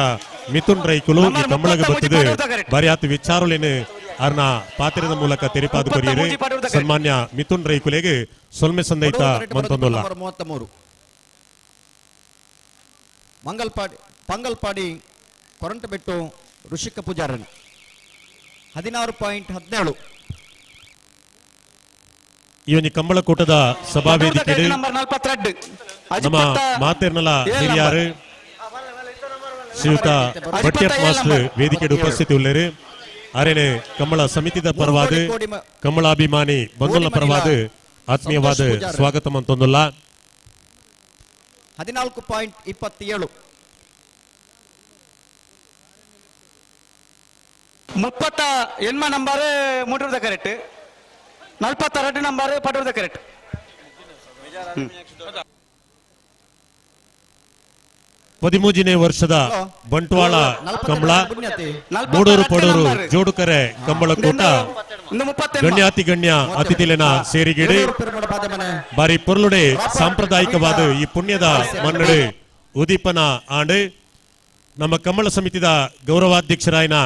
ಮಿಥುನ್ ರೈಕುಲು ಈ ಕಂಬಳಗ ಬತ್ತಿದೆ ಬಾರ್ಯಾತ್ ವಿಚಾರಲೇನು ಅರ್ನ ಪಾತ್ರದ ಮೂಲಕ ತೆರಿಪಾದು ಕೊರಿಯರು ಸನ್ಮಾನ್ಯ ಮಿಥುನ್ ರೈಕುಲೆಗೆ ಸೊಲ್ಮೆ ಸಂದೈತ ಮಂತೊಂದುಲ್ಲ. 33 ಮಂಗಲ್ಪಾಡಿ ಪಂಗಲ್ಪಾಡಿ ಕೊರಂಟಬೆಟ್ಟು ಋಷಿಕ ಪೂಜಾರನ್ 16.17. ಈ ಒಂದು ಕಂಬಳಕೂಟದ ಸಭಾವೇದಿಕೆ ನಮ್ಮ ಮಾತೆರ್ನಲ ಹಿರಿಯಾರು ಶ್ರೀಯುತ ಭಟ್ಯಪ್ಪ ಮಾಸ್ಟರ್ ವೇದಿಕೆ ಉಪಸ್ಥಿತಿ ಉಳ್ಳೇರು. ಅರೇನೆ ಕಂಬಳ ಸಮಿತಿದ ಪರವಾದ ಕಂಬಳಾಭಿಮಾನಿ ಬಂಧುಲ ಪರವಾದ ಆತ್ಮೀಯವಾದ ಸ್ವಾಗತ ಮಂತೊಂದುಲ್ಲ. 14.27. 38 ನಂಬರ್ ಮೂಟೂರ್ದ ಕರೆಕ್ಟ್, 42 ನಂಬರ್ ಪಟೂರ್ದ ಕರೆಕ್ಟ್. 13ನೇ ವರ್ಷದ ಬಂಟ್ವಾಳ ಕಂಬಳ ಮೂಡೂರು ಪಡೂರು ಜೋಡುಕರೆ ಕಂಬಳಕೂಟ ಗಣ್ಯಾತಿ ಗಣ್ಯ ಅತಿಥಿಲೆನ ಸೇರಿಗಿಡಿ ಬಾರಿ ಪೊರ್ಲುಡೆ ಸಾಂಪ್ರದಾಯಿಕವಾದ ಈ ಪುಣ್ಯದ ಮನ್ನಡೆ ಉದೀಪನ ಆಂಡು ನಮ್ಮ ಕಂಬಳ ಸಮಿತಿದ ಗೌರವಾಧ್ಯಕ್ಷರಾಯನ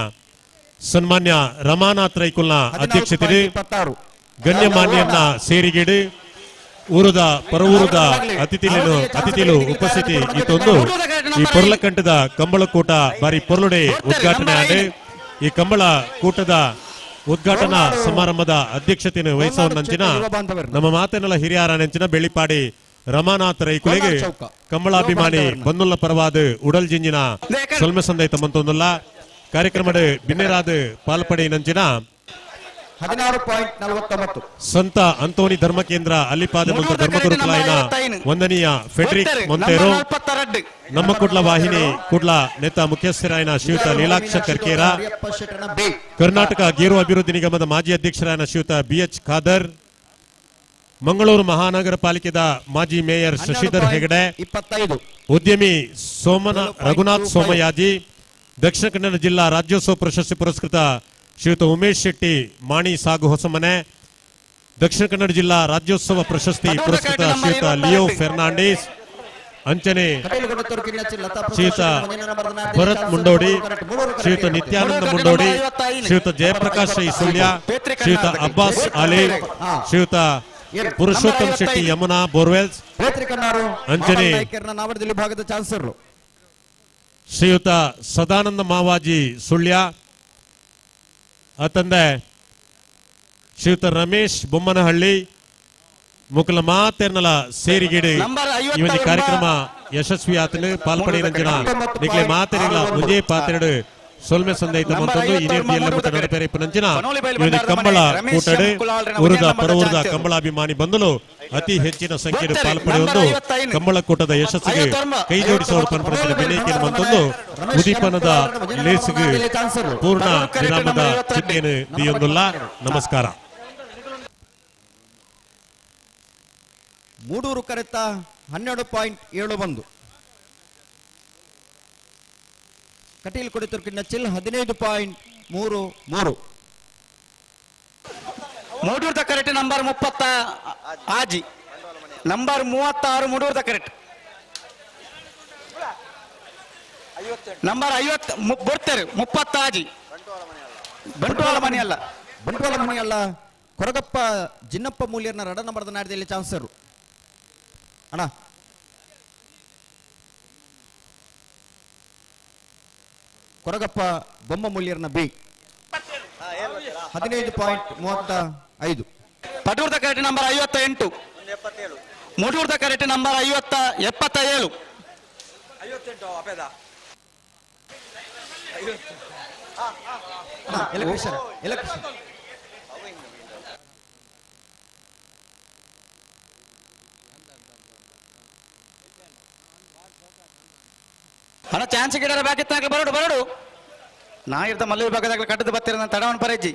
ಸನ್ಮಾನ್ಯ ರಮಾನಾಥ್ ರೈಕುಲ್ನ ಅಧ್ಯಕ್ಷತೆ ಗಣ್ಯಮಾನ್ಯನ್ನ ಸೇರಿಗಿಡಿ ಊರದ ಪರವೂರದ ಅತಿಥಿಲೇನು ಅತಿಥಿಲು ಉಪಸ್ಥಿತಿ ಇತ್ತೊಂದು ಈ ಪೊರ್ಲಕಂಠದ ಕಂಬಳಕೂಟ ಬಾರಿ ಪೊರ್ಲುಡೆ ಉದ್ಘಾಟನೆ ಆಡಿ ಈ ಕಂಬಳ ಕೂಟದ ಉದ್ಘಾಟನಾ ಸಮಾರಂಭದ ಅಧ್ಯಕ್ಷತೆಯನ್ನು ವಹಿಸುವ ನಮ್ಮ ಮಾತಿನೆಲ್ಲ ಹಿರಿಯರ ನೆಂಚಿನ ಬೆಳ್ಳಿಪಾಡಿ ರಮಾನಾಥ್ ರೈಕುಲೆಗೆ ಕಂಬಳಾಭಿಮಾನಿ ಬಂದುಲ್ಲ ಪರವಾದ ಉಡಲ್ ಜಿಂಜಿನ ಸೊಲ್ಮೆ ಸಂದೈತ ಮಂತೊಂದುಲ್ಲ. ಕಾರ್ಯಕ್ರಮದ ಬಿನ್ನೆರಾದ ಪಾಲ್ಪಡಿ ನಂಚಿನ 16.49 ಸಂತ ಅಂತೋನಿ ಧರ್ಮ ಕೇಂದ್ರ ಅಲ್ಲಿಪಾದ ಮತ್ತು ಧರ್ಮಗುರುಕುಲಾಯಿನ ವಂದನೀಯ ಫೆಡ್ರಿಕ್ ಮೊಂತೇರೋ, ನಮ್ಮ ಕುಡ್ಲ ವಾಹಿನಿ ಕುಡ್ಲ ನೇತ ಮುಖ್ಯಸ್ಥರಾಯನ ಶ್ರೀಯುತ ಲೀಲಾಕ್ಷ ಕರ್ಕೇರ, ಕರ್ನಾಟಕ ಗೇರು ಅಭಿವೃದ್ಧಿ ನಿಗಮದ ಮಾಜಿ ಅಧ್ಯಕ್ಷರಾಯನ ಶ್ರೀಯುತ ಬಿಎಚ್ ಖಾದರ್, ಮಂಗಳೂರು ಮಹಾನಗರ ಪಾಲಿಕೆದ ಮಾಜಿ ಮೇಯರ್ ಶಶಿಧರ್ ಹೆಗಡೆ, ಉದ್ಯಮಿ ಸೋಮನ ರಘುನಾಥ್ ಸೋಮಯಾಜಿ, ದಕ್ಷಿಣ ಕನ್ನಡ ಜಿಲ್ಲಾ ರಾಜ್ಯೋತ್ಸವ ಪ್ರಶಸ್ತಿ ಪುರಸ್ಕೃತ ಶ್ರೀಯುತ ಉಮೇಶ್ ಶೆಟ್ಟಿ ಮಾಣಿ ಸಾಗು ಹೊಸಮನೆ, ದಕ್ಷಿಣ ಕನ್ನಡ ಜಿಲ್ಲಾ ರಾಜ್ಯೋತ್ಸವ ಪ್ರಶಸ್ತಿ ಪುರಸ್ಕೃತ ಶ್ರೀಯುತ ಲಿಯೋ ಫೆರ್ನಾಂಡಿಸ್, ಅಂಚನೆ ಶ್ರೀಯುತ ಭರತ್ ಮುಂಡೋಡಿ, ಶ್ರೀಯುತ ನಿತ್ಯಾನಂದ ಮುಂಡೋಡಿ, ಶ್ರೀಯುತ ಜಯಪ್ರಕಾಶ್ ರೈ ಸುಳ್ಯ, ಶ್ರೀಯುತ ಅಬ್ಬಾಸ್ ಅಲಿ, ಶ್ರೀಯುತ ಪುರುಷೋತ್ತಮ್ ಶೆಟ್ಟಿ ಯಮುನಾ ಬೋರ್ವೆಲ್ಸ್, ಅಂಚನೆ ಶ್ರೀಯುತ ಸದಾನಂದ ಮಾವಾಜಿ ಸುಳ್ಯ, ಅತಂದೆ ಶ್ರೀಯುತ ರಮೇಶ್ ಬೊಮ್ಮನಹಳ್ಳಿ ಮುಕುಲ ಮಾತೆರ್ನಲ ಸೇರಿಗಿಡಿ ಈ ಒಂದು ಕಾರ್ಯಕ್ರಮ ಯಶಸ್ವಿ ಆತನು ಪಾಲ್ಪಡೆಯಂಚಿನ ನಿಕ್ಲೆ ಮಾತೆರಿಗಳ ಮುಂಜೆ ಪಾತ್ರೆಡು ಸೊಲ್ಮೆ ಸಂದೈತ ಮಂತೊಂದು ಈ ನೀರು ಎಲ್ಲ ಮುಟ್ಟ ನಡಪೇರೆ ಪುನಂಚಿನ ಈ ಒಂದು ಕಂಬಳ ಕೂಟಡು ಊರದ ಪರವೂರದ ಕಂಬಳಾಭಿಮಾನಿ ಬಂದಲು ಅತಿ ಹೆಚ್ಚಿನ ಸಂಖ್ಯೆಯಲ್ಲಿ ಪಾಲ್ಪಡೆಯೊಂದು ಕಂಬಳ ಕೂಟದ ಯಶಸ್ಸಿಗೆ ಕೈ ಜೋಡಿಸುವ ಪನ್ಪಡಿಸಿದ ಬೆಲೆಗೆ ಮಂತೊಂದು ಉದೀಪನದ ಲೇಸಿಗೆ ಪೂರ್ಣ ವಿರಾಮದ ಚಿಹ್ನೆಯನ್ನು ದಿಯೊಂದುಲ್ಲ. ನಮಸ್ಕಾರ. ಮೂಡೂರು ಕರೆತ 12.71, ಕಟೀಲ್ ಕೊಡಿತುರ್ಕಿನ ಚಿಲ್ 15.33. ಮೂಡೂರ್ದ ಕರೆಕ್ಟ್ ನಂಬರ್ 36, ನಂಬರ್ 36 ಮೂಡೂರ್ದ ಕರೆಕ್ಟ್ ನಂಬರ್ 50 ಬರ್ತಾರೆ 36 ಬಂಟ್ವಾಳ ಮನೆ ಅಲ್ಲ, ಬಂಟ್ವಾಳ ಮನೆ ಅಲ್ಲ, ಕೊರಗಪ್ಪ ಜಿನ್ನಪ್ಪ ಮೂಲ್ಯರ್ನ ರಡ ನಂಬರ್ದ ನಾಡಿದಲ್ಲಿ ಚಾನ್ಸರು ಅಣ್ಣ. ಕೊರಗಪ್ಪ ಬೊಮ್ಮ ಮೂಲ್ಯರ್ನ ಬಿ 15.35. ಪಟೂರ್ದ ಕರೆಕ್ಟ್ ನಂಬರ್ 58, ಮೂಡೂರ್ದ ಕರೆಕ್ಟ್ ನಂಬರ್ 77. ಎಲೆಕ್ಟ್ರಿಷಿಯನ್ ಎಲೆಕ್ಟ್ರಿಷಿಯನ್ ಅಣ್ಣ ಚಾನ್ಸ್ ಗಿಡರ ಬಾಕಿತ್ತಾಗಲಿ ಬರೋಡು ಬರೋಡು ನಾ ಇರ್ತ ಮಲ್ಲ ವಿಭಾಗದಾಗಲಿ ಕಟ್ಟದ ಬತ್ತಿರ ನನ್ನ ತಡವನ್ ಪರೇಜಿ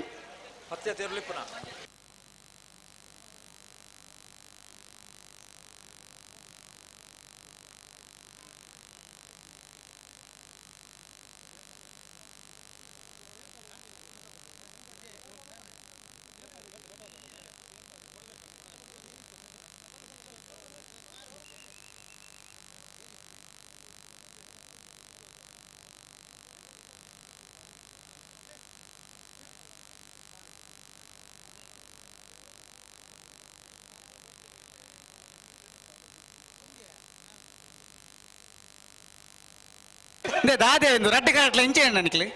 ದಾದೆ ಒಂದು ರಡ್ಡು ಕರೆಟ್ಲ ಇಂಚೆ ನನಗೆ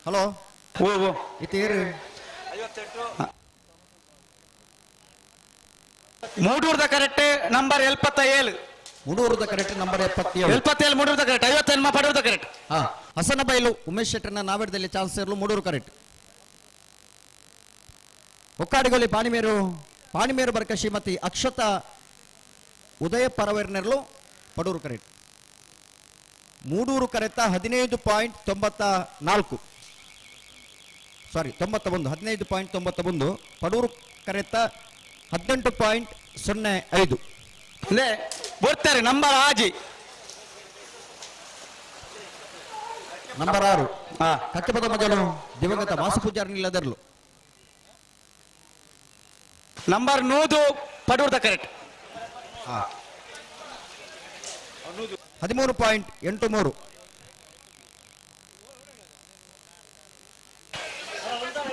ಹಲೋ ಓ ಓ ಇತ್ತೇರು ಮೂಡೂರ್ದ ಕರೆಕ್ಟ್ ನಂಬರ್ 77. ಮೂಡೂರ್ದ ಕರೆಕ್ಟ್ ನಂಬರ್ 77. 77 ಮೂಡೂರ್ದ ಕರೆಕ್ಟ್. 58 ಪಡೂರ್ದ ಕರೆಕ್ಟ್. ಹಾ ಹಸನಬೈಲು ಉಮೇಶ್ ಶೆಟ್ಟರ್ನ ನಾವೆಡದಲ್ಲಿ ಚಾನ್ಸ್ ಇರಲು ಮೂಡೂರು ಕರೆಕ್ಟ್. ಒಕ್ಕಾಡಿಗೊಲ್ಲಿ ಪಾಣಿಮೇರು ಪಾಣಿಮೇರು ಬರ್ಕ ಶ್ರೀಮತಿ ಅಕ್ಷತಾ ಉದಯ ಪರವೇರ್ನೆರಲು ಪಡೂರು ಕರೆಕ್ಟ್. ಮೂಡೂರು ಕರೆತ 15.94 ಸಾರಿ 91 15.91. ಪಡೂರು ಕರೆತ 18.05. ಬರ್ತಾರೆ ನಂಬರ್ ಆಜಿ ನಂಬರ್ 6 ಕಟ್ಟಪದ ಮಜಲು ದಿವಂಗತ ವಾಸು ಪೂಜಾರಿ ನಿಲ್ಲದರ್ಲು ನಂಬರ್ 100 ಪಡೂರ್ದ ಕರೆಕ್ಟ್. 13.83.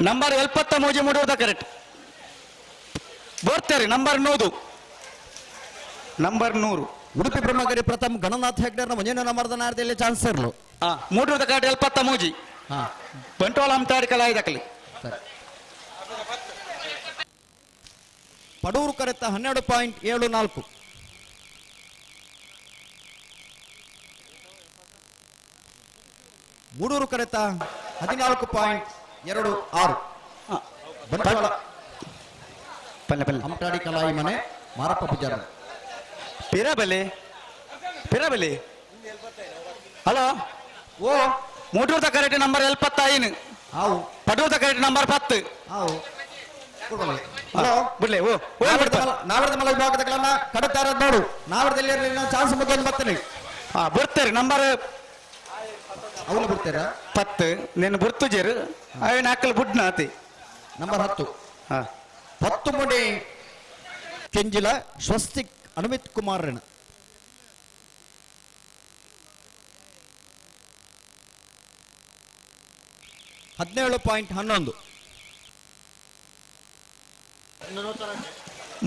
ನಂಬರ್ 73 ಮೂಡೂರ್ದ ಕರೆಕ್ಟ್. ಬರ್ತಾರೆ ನಂಬರ್ 100 ನಂಬರ್ 100. ಉಡುಪಿ ಬ್ರಹ್ಮಗಿರಿ ಪ್ರಥಮ್ ಗಣನಾಥ್ ಹೆಗ್ಡೆರ್ನ ಮಂಜನ ಮರ್ದನಾರ್ದಲ್ಲಿ ಚಾನ್ಸ್ ಇರಲು. ಮೂಡೂರ್ದ ಕರೆಕ್ಟ್ 73. ಬಂಟ್ವಾಳ ಅಮ್ತಾಡಿ ಕಲಾಯಿದಕಲಿ. ಸರಿ. ಪಡೂರು ಕರೆತ 12.74. ಮೂಡೂರು ಕರೆತ 14.26. ಬಂಟ್ವಾಳ ಅಮ್ಟಾಡಿ ಕಲಾಯಿ ಮನೆ ಮಾರಪ್ಪ ಪೂಜಾರ. ಪಿರಬಲಿ ಪಿರಬಲಿ ಹಲೋ ಓ ಮೂಡೂರ್ದ ಕರೆಕ್ಟ್ ನಂಬರ್ 75. ಆವು ಪಡೂರ್ದ ಕರೆಕ್ಟ್ ನಂಬರ್ 10. ಆವು ಹಲೋ ಬಿಡ್ಲೆ ಓ ನಾವರದ ಮಲ ವಿಭಾಗದಗಳನ್ನ ಕಡತಾರ ನೋಡು. ನಾವರದಲ್ಲಿ ಚಾನ್ಸ್ ಮುಗಿದು ಬರ್ತಾರೆ. ಹಾ ಬರ್ತಾರೆ ನಂಬರ್ ಅವನು ಬಿಡ್ತಾರ 10 ನಿನ್ನ ಬುರ್ತುಜೇರು ಅವನ ಹಾಕಲು ಬುಡ್ನ ಆತಿ ನಂಬರ್ 10. ಹಾ 10 ಮುಡಿ ಕೆಂಜಿಲ ಸ್ವಸ್ತಿಕ್ ಅನುಮಿತ್ ಕುಮಾರ್ 17.11.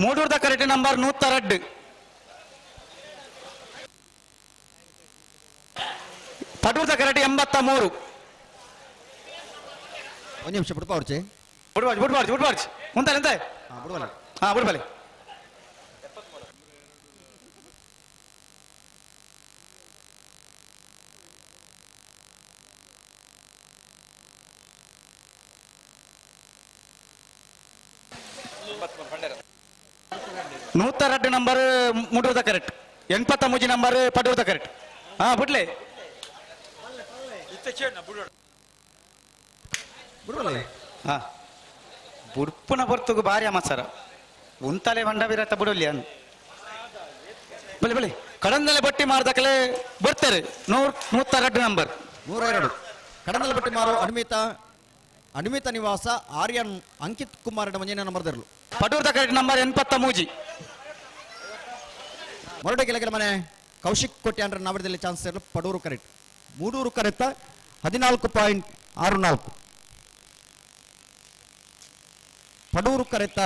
ಮೂಡೂರ್ದ ಕರೆಕ್ಟ್ ನಂಬರ್ 102. ಪಡೂರ್ದ ಕರೆಕ್ಟ್ 83. ಒಂದು ನಿಮಿಷ ಬಿಡ್ಪಾರ್ಚಿ ಬಿಡ್ಬಾರ್ದು ಬಿಡ್ಬಾರ್ದು ಬಿಡ್ಬಾರ್ದು ಉಂಟಲ್ಲ ಎಂತ ಬಿಡ್ಬಲ್ಲ. ಹಾ ಬಿಡ್ಬಲ್ಲಿ. ನೂತ 2 ನಂಬರ್ ಮೂಡೂರ್ದ ಕರೆಕ್ಟ್. 83 ನಂಬರ್ ಪಡೂರ್ದ ಕರೆಕ್ಟ್. ಹಾ ಬಿಡ್ಲೆ ಹಾ ಬುಡ್ಪುನ ಬರ್ತುಗು ಭಾರಿ ಅಮಸರ ಉಂತಲೆ ಬಂಡ ಬಿರತ್ತ ಬಿಡಲಿ ಅನ್ ಬಲೆ ಬಲೆ ಕಡಂದಲೆ ಬಟ್ಟಿ ಮಾರದಕಲೆ ಬರ್ತಾರೆ 102 ನಂಬರ್ 102 ಕಡಂದಲೆ ಬಟ್ಟಿ ಮಾರೋ ಅನುಮಿತ ಅನುಮಿತ ನಿವಾಸ ಆರ್ಯನ್ ಅಂಕಿತ್ ಕುಮಾರ್ ಮಂಜನ ನಂಬರ್ ಪಡೂರ್ದ ಕರೆಕ್ಟ್ ನಂಬರ್ 83. ಮೊರಡೆ ಕೆಳಗಿನ ಮನೆ ಕೌಶಿಕ್ ಕೋಟ್ಯಾನ್ರ ನಾವರದಲ್ಲಿ ಚಾನ್ಸ್ ಇರಲು ಪಡೂರು ಕರೆಕ್ಟ್. ಮೂಡೂರು ಕರೆತ 14.64. ಪಡೂರು ಕರೆತ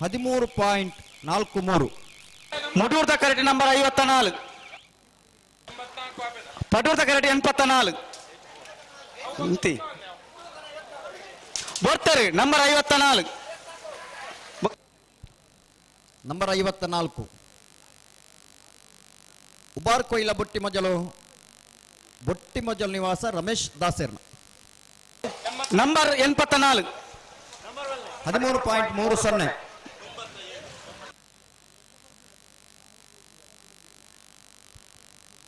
13.43. ಮುಡೂರ್ದ ಕರೆಕ್ಟ್ ನಂಬರ್ 54. ಪಡೂರ್ದ ಕರೆಕ್ಟ್ 84. ಬರ್ತಾರೆ ನಂಬರ್ 54. ನಂಬರ್ 54 ಉಬಾರ್ ಕೊಯ್ಲ ಬೊಟ್ಟಿ ಮಜಲು ಬೊಟ್ಟಿ ಮಜಲ್ ನಿವಾಸ ರಮೇಶ್ ದಾಸೇರ್ನ ನಂಬರ್ 84. 13.30.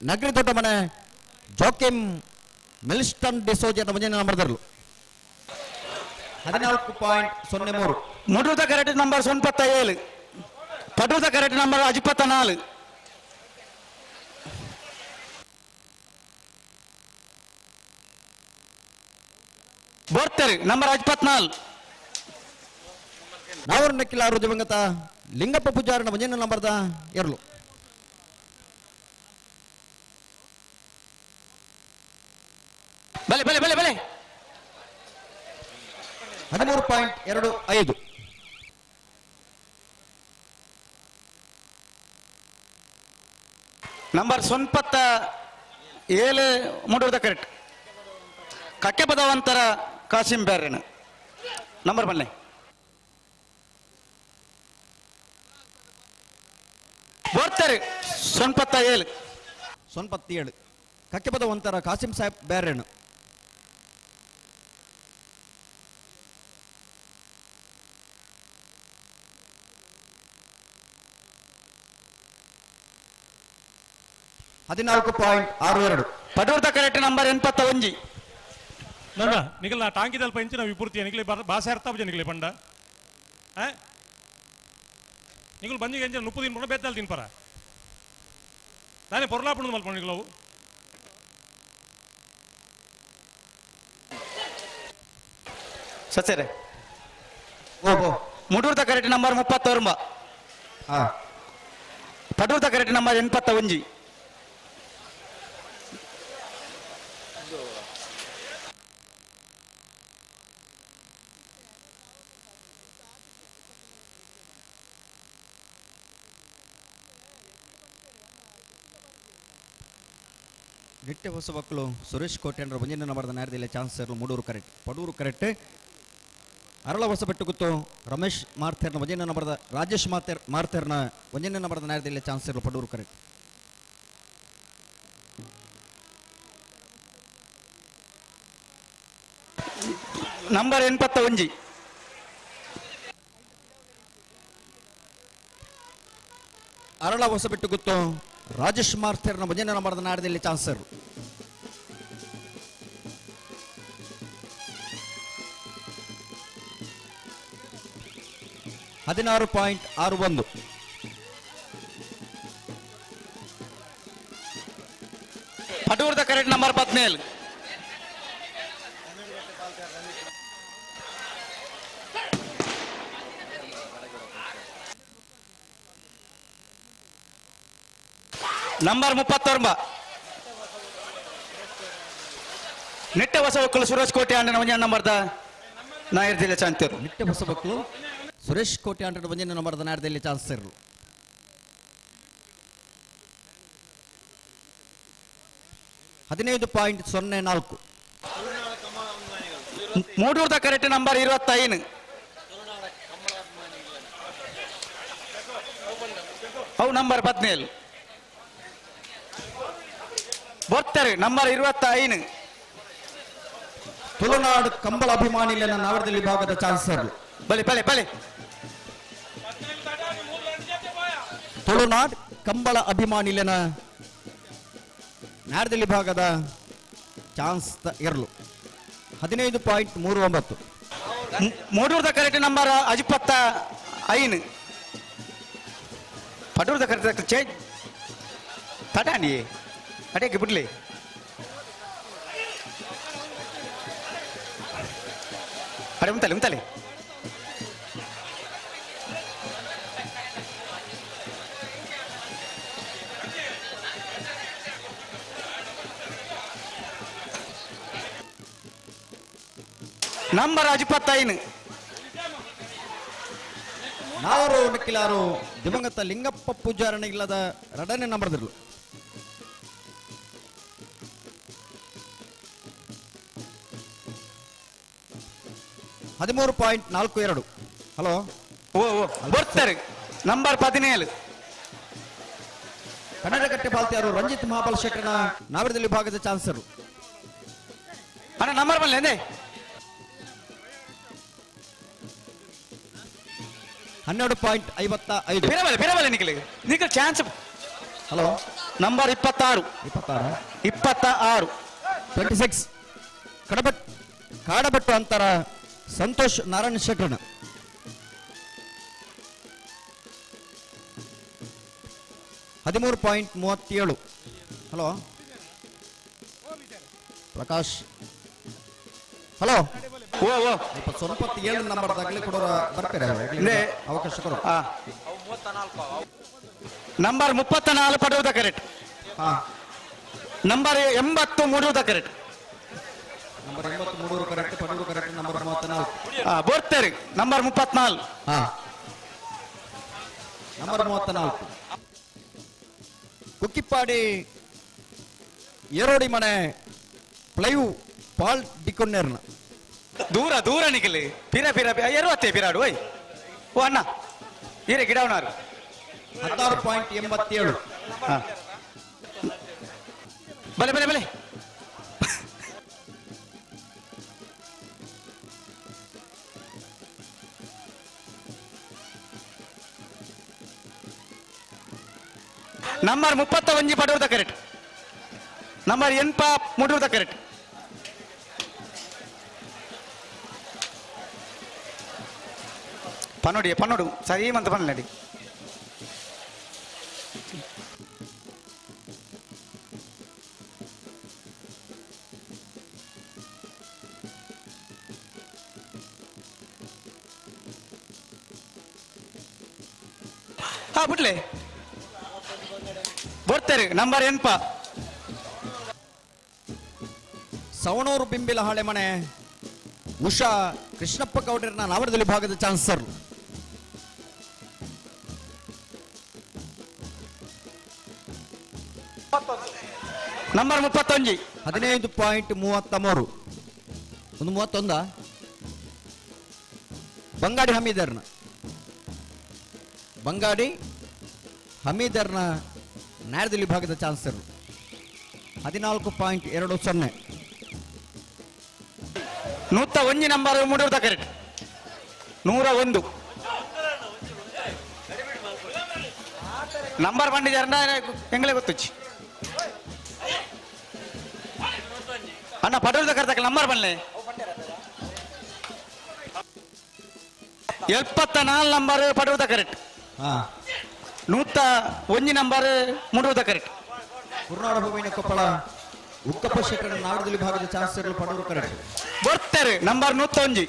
ನಗರಿ ದೊಡ್ಡ ಮನೆ ಜೋಕಿಮ್ ಮಿಲ್ಸ್ಟನ್ ಡಿಸೋಜ ಮಂಜನ ನಂಬರ್ದರ್ಲು 14.03. ಮುಡೂರ್ದ ಕರೆಕ್ಟ್ ನಂಬರ್ 97. ಪಡೂರ್ದ ಕರೆಕ್ಟ್ ನಂಬರ್ 24. ಬರ್ತಾರೆ ನಂಬರ್ 24. ನಾವರು ನಕ್ಕಿಲಾರು ದಿವಂಗತ ಲಿಂಗಪ್ಪ ಪೂಜಾರನ ಮಂಜನ ನಂಬರ್ದ ಎರಲು ಬಲೆ ಬಲೆ ಬಲೆ ಬಲೆ 13.25. ನಂಬರ್ 97 ಮೂಡೂರ್ದ ಕರೆಕ್ಟ್ ಕಕ್ಕೆ ಪದವಂತರ ಕಾಸಿಂ ಬ್ಯಾರೇನು ನಂಬರ್ ಬನ್ನಿ ಬರ್ತಾರೆ 97 97 ಕಕ್ಕೆ ಪದವಂತರ ಕಾಸಿಂ ಸಾಹೇಬ್ ಬ್ಯಾರೇನು. 14.62 ಪಡೂರ್ದ ಕರೆಕ್ಟ್ ನಂಬರ್ 81. ನನ್ನ ನಿಗಲ ಟಾಂಗಿದಲ್ಪ ಇಂಚಿನ ವಿಪೂರ್ತಿ ನಿಗಲಿ ಭಾಷೆ ಅರ್ಥ ಆಪುಜಿ ನಿಗಲಿ ಪಂಡ ನಿಗಲು ಬಂಜಿಗೆ ಎಂಚಿನ 30 ದಿನ ಬೇತಾಲ್ ತಿನ್ಪರ ತಾನೇ ಪೊರ್ಲಾಪುಂಡು ಮಲ್ಪಂಡು ನಿಗಲವು. ಸಚರೆ ಮುಡೂರ್ದ ಕರೆಕ್ಟ್ ನಂಬರ್ 39. ಪಡೂರ್ದ ಕರೆಕ್ಟ್ ನಂಬರ್ 81. ನಿಟ್ಟೆ ಹೊಸ ಮಕ್ಕಳು ಸುರೇಶ್ ಕೋಟೆಂಡ್ರ ಒಂಜಿನ ನಂಬರ್ದ ನ್ಯಾಯದಲ್ಲಿ ಚಾನ್ಸ್ ಇರಲು ಮೂಡೂರು ಕರೆಕ್ಟ್ ಪಡೂರು ಕರೆಕ್ಟ್ ಅರಳ ಹೊಸಬೆಟ್ಟು ಗುತ್ತು ರಮೇಶ್ ಮಾರ್ಥೇರ್ನ ಒಂಜಿನ ನಂಬರ್ದ ರಾಜೇಶ್ ಮಾರ್ಥೇರ್ನ ಒಂಜಿನ ನಂಬರ್ದ ನ್ಯಾಯದಲ್ಲಿ ಚಾನ್ಸ್ ಇರಲು ಪಡೂರು ಕರೆಕ್ಟ್. ನಂಬರ್ 81. ಅರಳ ಹೊಸಬೆಟ್ಟು ಗುತ್ತು ರಾಜೇಶ್ ಮಾರ್ಥೇರ್ನ ಒಂಜಿನ ನಂಬರ್ದ ನ್ಯಾಯದಲ್ಲಿ ಚಾನ್ಸ್ ಇರಲು. 16.61. ಪಡೂರ್ದ ಕರೆಕ್ಟ್ ನಂಬರ್ 17. ನಂಬರ್ 39. ನಿಟ್ಟೆ ಹೊಸಬಕ್ಕಲು ಸುರೇಶ್ ಕೋಟೆ ಅಂಡನ ಒಂಜಿ ನಂಬರ್ದ ನಾಯರ್ದಿಲ್ಲ ಚಾಂತಿರು. ನಿಟ್ಟೆ ಹೊಸಬಕ್ಕಲು ಸುರೇಶ್ ಕೋಟೆ ಅಂಡನ ಒಂಜಿನ ನಂಬರ್ದ ನಾಯರ್ದಿಲ್ಲ ಚಾನ್ಸ್ ಇರಲು. 15.04. ಮೂಡೂರ್ದ ಕರೆಕ್ಟ್ ನಂಬರ್ 25. ಅವು ನಂಬರ್ 17. ಬರ್ತಾರೆ ನಂಬರ್ 25. ತುಳುನಾಡು ಕಂಬಳ ಅಭಿಮಾನಿಗಳ ನಾವರದಲ್ಲಿ ವಿಭಾಗದ ಚಾನ್ಸರ್. ಬಲೆ ಬಲೆ ಬಲೆ ತುಳುನಾಡ್ ಕಂಬಳ ಅಭಿಮಾನಿಲನ ನಾಡದಲ್ಲಿ ಭಾಗದ ಚಾನ್ಸ್ ಇರಲು. 15.39. ಮೂಡೂರ್ದ ಕರೆಕ್ಟ್ ನಂಬರ್ 25. ಪಡೂರ್ದ ಕರೆಕ್ಟ್ ಚೇಂಜ್ ತಡಾನಿ ಅಡೇಗೆ ಬಿಡ್ಲಿ. ಅರೆ ಉಂತಲೆ ಉಂತಲೆ ನಂಬರ್ 25. ನಾವರು ನಿಕ್ಕಿಲಾರು ದಿವಂಗತ ಲಿಂಗಪ್ಪ ಪೂಜಾರಣ ಇಲ್ಲದ ರಡನೆ ನಂಬರ್ದಿರ್ಲು. 13.42. ಹಲೋ ಓ ಓ ಬರ್ತಾರೆ ನಂಬರ್ 17. ಕನ್ನಡಕಟ್ಟೆ ಬಾಲ್ತಿಯಾರು ರಂಜಿತ್ ಮಹಾಬಲ್ ಶೆಟ್ಟರ್ನ ನಾವರದಲ್ಲಿ ಭಾಗದ ಚಾನ್ಸರು. ಅಣ್ಣ ನಂಬರ್ ಬಲ್ಲೆ 12.55. ಬೇರೆ ಬೇರೆ Nikhil Nikhil chance. Hello number 26. 26 26 ಕಾಡಬೆಟ್ಟು ಅಂತರ ಸಂತೋಷ್ ನಾರಾಯಣ ಶೆಟ್ಟರ್ನ. 13.37. ಹಲೋ ಪ್ರಕಾಶ್. ಹಲೋ ಓ ಓ 27 ನಂಬರ್ ದಾಖಲೆ ಕೊಡೋರ ಬರ್ತಾರೆ, ಅವಕಾಶ ಕೊಡು. ನಂಬರ್ 34 ಪಡುವುದ ಕರೆಕ್ಟ್. ನಂಬರ್ 80 ಮೂಡುವುದ ಕರೆಕ್ಟ್. ನಂಬರ್ 83 ಕರೆಕ್ಟ್, ಪಡೂರು ಕರೆಕ್ಟ್. ನಂಬರ್ 34 ಬರ್ತಾರೆ ನಂಬರ್ 34. ನಂಬರ್ 34 ಕುಕ್ಕಿಪ್ಪಾಡಿ ಏರೋಡಿ ಮನೆ ಪ್ಲೈವ್ ಪಾಲ್ ಡಿಕೊನ್ನೇರ್ನ. ದೂರ ದೂರ ನಿಖಲಿ ಪಿರ ಪಿರ ಎರುವತ್ತೆ ಪಿರಾಡು ಓಯ್ ಓ ಅಣ್ಣ ಈರೆ ಗಿಡವನಾರು. 16.87. ಬಲೆ ಬಲೆ ಬಲೆ. ನಂಬರ್ 31 ಪಡೂರ್ದ ಕರೆಕ್ಟ್. ನಂಬರ್ 80 ಮುಡೂರ್ದ ಕರೆಕ್ಟ್. ಪನ್ನೊಡಿ ಪನ್ನೊಡು ಸರಿ ಮಂತ ಪನ್ನಡಿ. ಹಾ ಬಿಡ್ಲೆ ಬರ್ತಾರೆ. ನಂಬರ್ 80 ಸವಣೂರು ಬಿಂಬಿಲಹಾಳೆ ಮನೆ ಉಷಾ ಕೃಷ್ಣಪ್ಪ ಗೌಡರನ್ನ ನಾವರದಲ್ಲಿ ಭಾಗದ ಚಾನ್ಸರ್. ನಂಬರ್ 31 15.33. ಒಂದು 31 ಬಂಗಾಡಿ ಹಮೀದರ್ನ. ಬಂಗಾಡಿ ಹಮೀದರ್ನ ನ್ಯಾಯದಲ್ಲಿ ಭಾಗದ ಚಾನ್ಸರ್ 14.20. 101 ನಂಬರ್ ಮೂಡೂರ್ದ ಕರೆಕ್ಟ್. 101 ನಂಬರ್ ಬಂಡಿದಾರ ಎಂಗಳೇ ಗೊತ್ತುಚ್ಚಿ ಅಣ್ಣ. ಪಡೂರ್ದ ಕರೆತಕ್ಕ ನಂಬರ್ ಬನ್ನಿ. 74 ನಂಬರ್ ಪಡೂರ್ದ ಕರೆಕ್ಟ್. 101 ನಂಬರ್ ಮೂಡೂರ್ದ ಕರೆಕ್ಟ್. ಕುರ್ನಾಡ ಹೂವಿನ ಕೊಪ್ಪಳ ಉಕ್ಕಪ್ಪ ಶೆಟ್ಟರ ನಾಡದಲ್ಲಿ ಭಾಗದ ಚಾನ್ಸರ್ ಪಡೂರು ಕರೆಕ್ಟ್. ಬರ್ತಾರೆ ನಂಬರ್ 101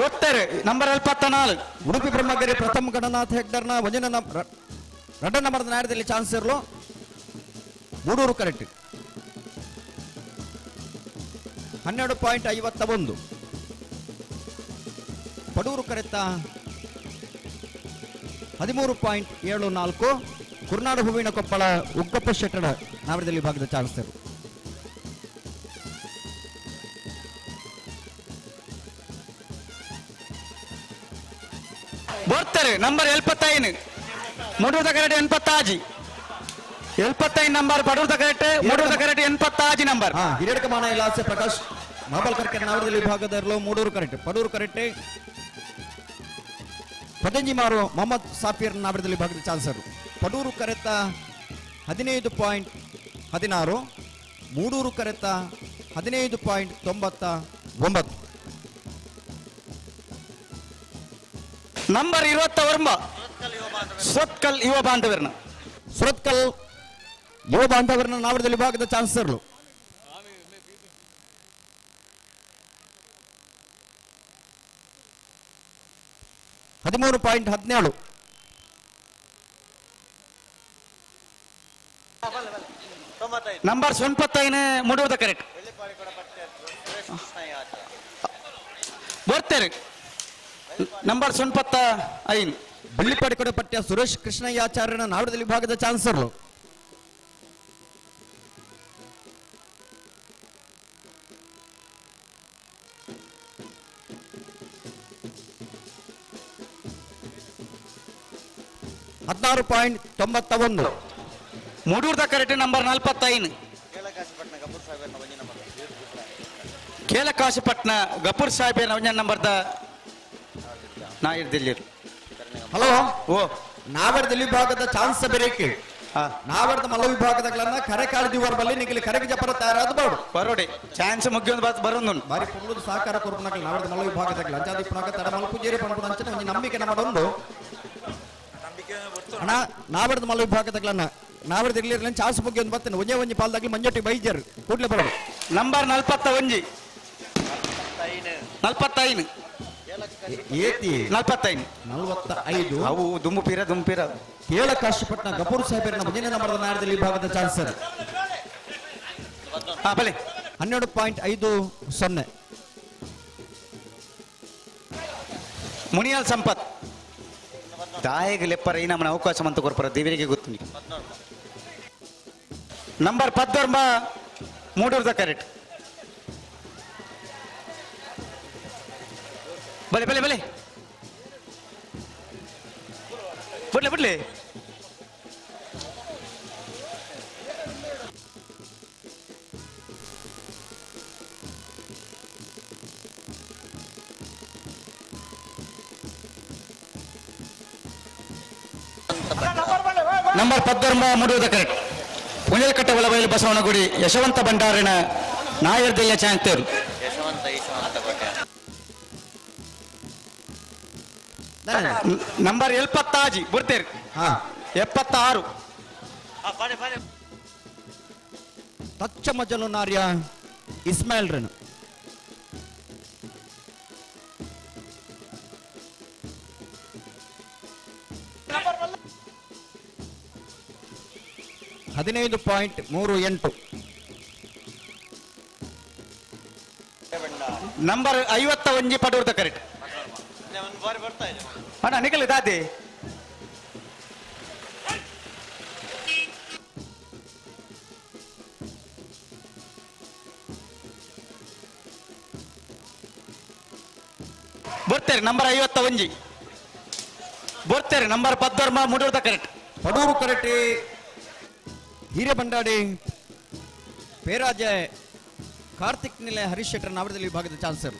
ಬರ್ತಾರೆ. ನಂಬರ್ 74 ಉಡುಪಿ ಬ್ರಹ್ಮಗಿರಿ ಪ್ರಥಮ ಗಣನಾಥ ಹೆಗ್ಡರ್ನ ಒಂದಿನ ರಡ್ಡ ನಂಬರ್ ನಾಡದಲ್ಲಿ ಚಾನ್ಸರ್ಲು ಮೂಡೂರು ಕರೆಕ್ಟ್. 12.51. ಪಡೂರು ಕರೆತ 13.74. ಕುರ್ನಾಡು ಹೂವಿನ ಕೊಪ್ಪಳ ಉಗ್ಗಪ್ಪ ಶೆಟ್ಟಡ ನಾವರದಲ್ಲಿ ಭಾಗದ ಚಾನ್ಸರ್. ಬರ್ತಾರೆ ನಂಬರ್ 75 ಮೂಡೂರ್ದ ಕರೆಕ್ಟ್ 86. 75 ನಂಬರ್ ಪಡೂರ್ದ ಕರೆಕ್ಟ್. ಮೂಡೂರ್ದ ಕರೆಕ್ಟ್ 86 ನಂಬರ್. ಹಿರಿಯಡ್ಕ ಮಾನ ಇಲಾಸೆ ಪ್ರಕಾಶ್ ಮಹಾಬಲ್ ಕರ್ಕೆ ನಾವರದಲ್ಲಿ ವಿಭಾಗದ ಮೂಡೂರು ಕರೆಕ್ಟ್. ಪಡೂರು ಕರೆಕ್ಟ್. ಪದಂಜಿಮಾರು ಮೊಹಮ್ಮದ್ ಸಾಫಿರ್ ನಾವರದಲ್ಲಿ ಭಾಗದ ಚಾನ್ಸರ್. ಪಡೂರು ಕರೆತ 15.16. ಮೂಡೂರು ಕರೆತ 15.99. ನಂಬರ್ 29 ಸುರತ್ಕಲ್ ಯುವ ಬಾಂಧವರ್ನ. ಸುರತ್ಕಲ್ ಯುವ ಬಾಂಧವರ್ನ ನಾವರದಲ್ಲಿ ವಿಭಾಗದ ಚಾನ್ಸರ್ಲು. 13.17. ನಂಬರ್ 95 ಮೂಡೂರ್ದ ಕರೆಕ್ಟ್. ಬರ್ತಾರೆ ನಂಬರ್ 95 ಬಳ್ಳಿಪಾಡಿ ಕೊಡ ಪಠ್ಯ ಸುರೇಶ್ ಕೃಷ್ಣಯ್ಯಾಚಾರ್ಯನ ನಾವರದಲ್ಲಿ ವಿಭಾಗದ ಚಾನ್ಸರ್ಲು. 16.91. ಮೂಡೂರ್ದ ಕರೆಕ್ಟ್. ನಂಬರ್ 45 ಕೇಲಕಾಶಿಪಟ್ನ ಗಪೂರ್ ಸಾಹೇಬ್ ಒಂಜ ನಂಬರ್ದ ನಾಯಿರ್ದಿಲ್ಲಿ. ಹಲೋ ಓ ನಾವರ್ದಲ್ಲಿ ವಿಭಾಗದ ಚಾನ್ಸ್ ಬೇರೇಕೆ ನಾವರ್ದ ಮಲ್ಲ ವಿಭಾಗದಗಳನ್ನ ಕರೆ ಕಾಳದಿವರ್ ಬಲ್ಲಿ ನಿಗಲಿ ಕರೆಗೆ ಜಪರ ತಯಾರಾದ ಬಾಡು ಬರೋಡಿ ಚಾನ್ಸ್ ಮುಗಿಯೊಂದು ಬಾತ್ ಬರೋದು ಬಾರಿ ಪುಳ್ಳುದು ಸಹಕಾರ ಕೊರ್ಪುನಕಲ್ ನಾವರ್ದ ಮಲ್ಲ ವಿಭಾಗದಗಳ ಅಂಜಾದಿ ಪುನಕ ತಡಮಲ್ ಪೂಜೇರಿ ಪಣಪುನ ಅಂಚನೆ ಒಂಜಿ ನಂಬಿಕೆ ನಮ್ಮಡೊಂದು ಅಣ್ಣ ನಾವರ್ದ ಮಲ್ಲ ವಿಭಾಗದಗಳನ್ನ ನಾವರ್ದ ಇರ್ಲಿರ್ಲ ಚಾನ್ಸ್ ಮುಗಿಯೊಂದು ಬರ್ತೇನೆ ಒಂಜೇ ಒಂಜಿ ಪಾಲ್ದಾಗ್ಲಿ ಮಂಜೊಟ್ಟಿ ಬೈಜರ್ ಕೂಡ್ಲೆ ಬರೋದು. ನಂಬರ್ 41 45 ಏತಿ 45 45 ಅವು ದುಂಬುಪೀರ ದುಂಬುಪೀರ ಕೇಳಕಾಶಿಪಟ್ನ ಗಪೂರ್ ಸಾಹೇಬರನ್ನ ಮುಂದಿನ ನಂಬರದ ನಾಡದಲ್ಲಿ ವಿಭಾಗದ ಚಾನ್ಸರ್. ಬಲೆ 12.50. ಮುನಿಯಾಲ್ ಸಂಪತ್ ದಾಯಗ ಲೆಪ್ಪರ ಈ ನಮ್ಮನ ಅವಕಾಶ ಮಂತ ಕೊರ್ಪರ ದೇವರಿಗೆ ಗೊತ್ತು. ನಂಬರ್ 19 ಮೂಡೂರ್ದ ಕರೆಕ್ಟ್. ಬಲೆ ಬಲೆ ಬಲೆ ಬಿಡ್ಲೆ ಬಿಡ್ಲೆ. ನಂಬರ್ 19 ಮೂಡೂರ್ದ ಕರೆಕ್ಟ್. ಪುಂಜಲ್ಕಟ್ಟೆ ಒಳಬೈಲು ಬಸವನಗುಡಿ ಯಶವಂತ ಭಂಡಾರಿನ ನಾಯರ್ ದೆಲ್ಲ ಚಾಂತೇರು. ನಂಬರ್ 76 ಬರ್ತೇರಿ. 76 ತಚ್ಚ ಮಜಲು ನಾರ್ಯ ಇಸ್ಮಾಯಿಲ್ ರೇನು. ಹದಿನೈದು ಪಾಯಿಂಟ್ ಮೂರು ಎಂಟು. ನಂಬರ್ 51 ಪಡೂರ್ದ ಕರೆಕ್ಟ್. ಅಣ್ಣ ನಿಖಲ್ ದಾದಿ. ಬರ್ತಾರೆ ನಂಬರ್ 51 ಬರ್ತಾರೆ. ನಂಬರ್ 19 ಮೂಡೂರ್ದ ಕರೆಕ್ಟ್. ಪಡೂರು ಕರೆಕ್ಟ್. ಹಿರೇಬಂಡಾಡಿ ಪೇರಾಜೆ ಕಾರ್ತಿಕ್ ನಿಲೆ ಹರೀಶ್ ಶೆಟ್ಟರ್ ನಾವರದಲ್ಲಿ ವಿಭಾಗದ ಚಾನ್ಸರ್.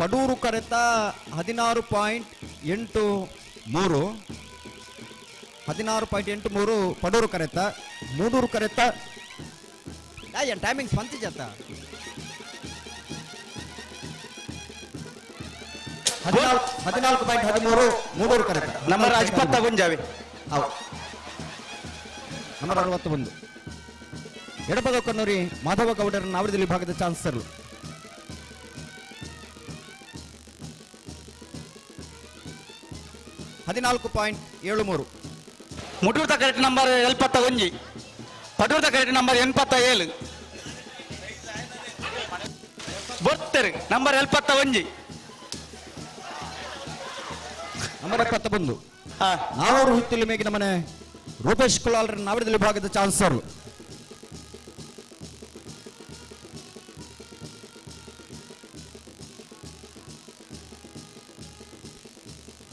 ಪಡೂರು ಕರೆತ 16.83, 16.83 ಪಡೂರು ಕರೆತ. ಮೂಡೂರು ಕರೆತ timings ಬಂತಿಜತ್ತ 14.13 Moodur ಕರೆತ. Number 21 ಜಾವೆ. Number 61 ಎಡಪದ ಕನ್ನೂರಿ Madhava ಗೌಡರ ನಾವರದಲ್ಲಿ ವಿಭಾಗದ ಚಾನ್ಸರ್. ಹದಿನಾಲ್ಕು ಪಾಯಿಂಟ್ ಏಳು ಮೂರು. ಮುಟೂರ್ದ ಕರೆಕ್ಟ್ ನಂಬರ್ 71, ಪಟೂರ್ದ ಕರೆಕ್ಟ್ ನಂಬರ್ 87 ಬರ್ತಾರೆ. ನಂಬರ್ 71 ನಂಬರ್ 71 ನಾನೂರು ಹಿತ್ತಲು ಮೇಗಿನ ಮನೆ ರೂಪೇಶ್ ಕುಲಾಲ್ರ ನಾವರದಲ್ಲಿ ವಿಭಾಗದ ಚಾನ್ಸರ್.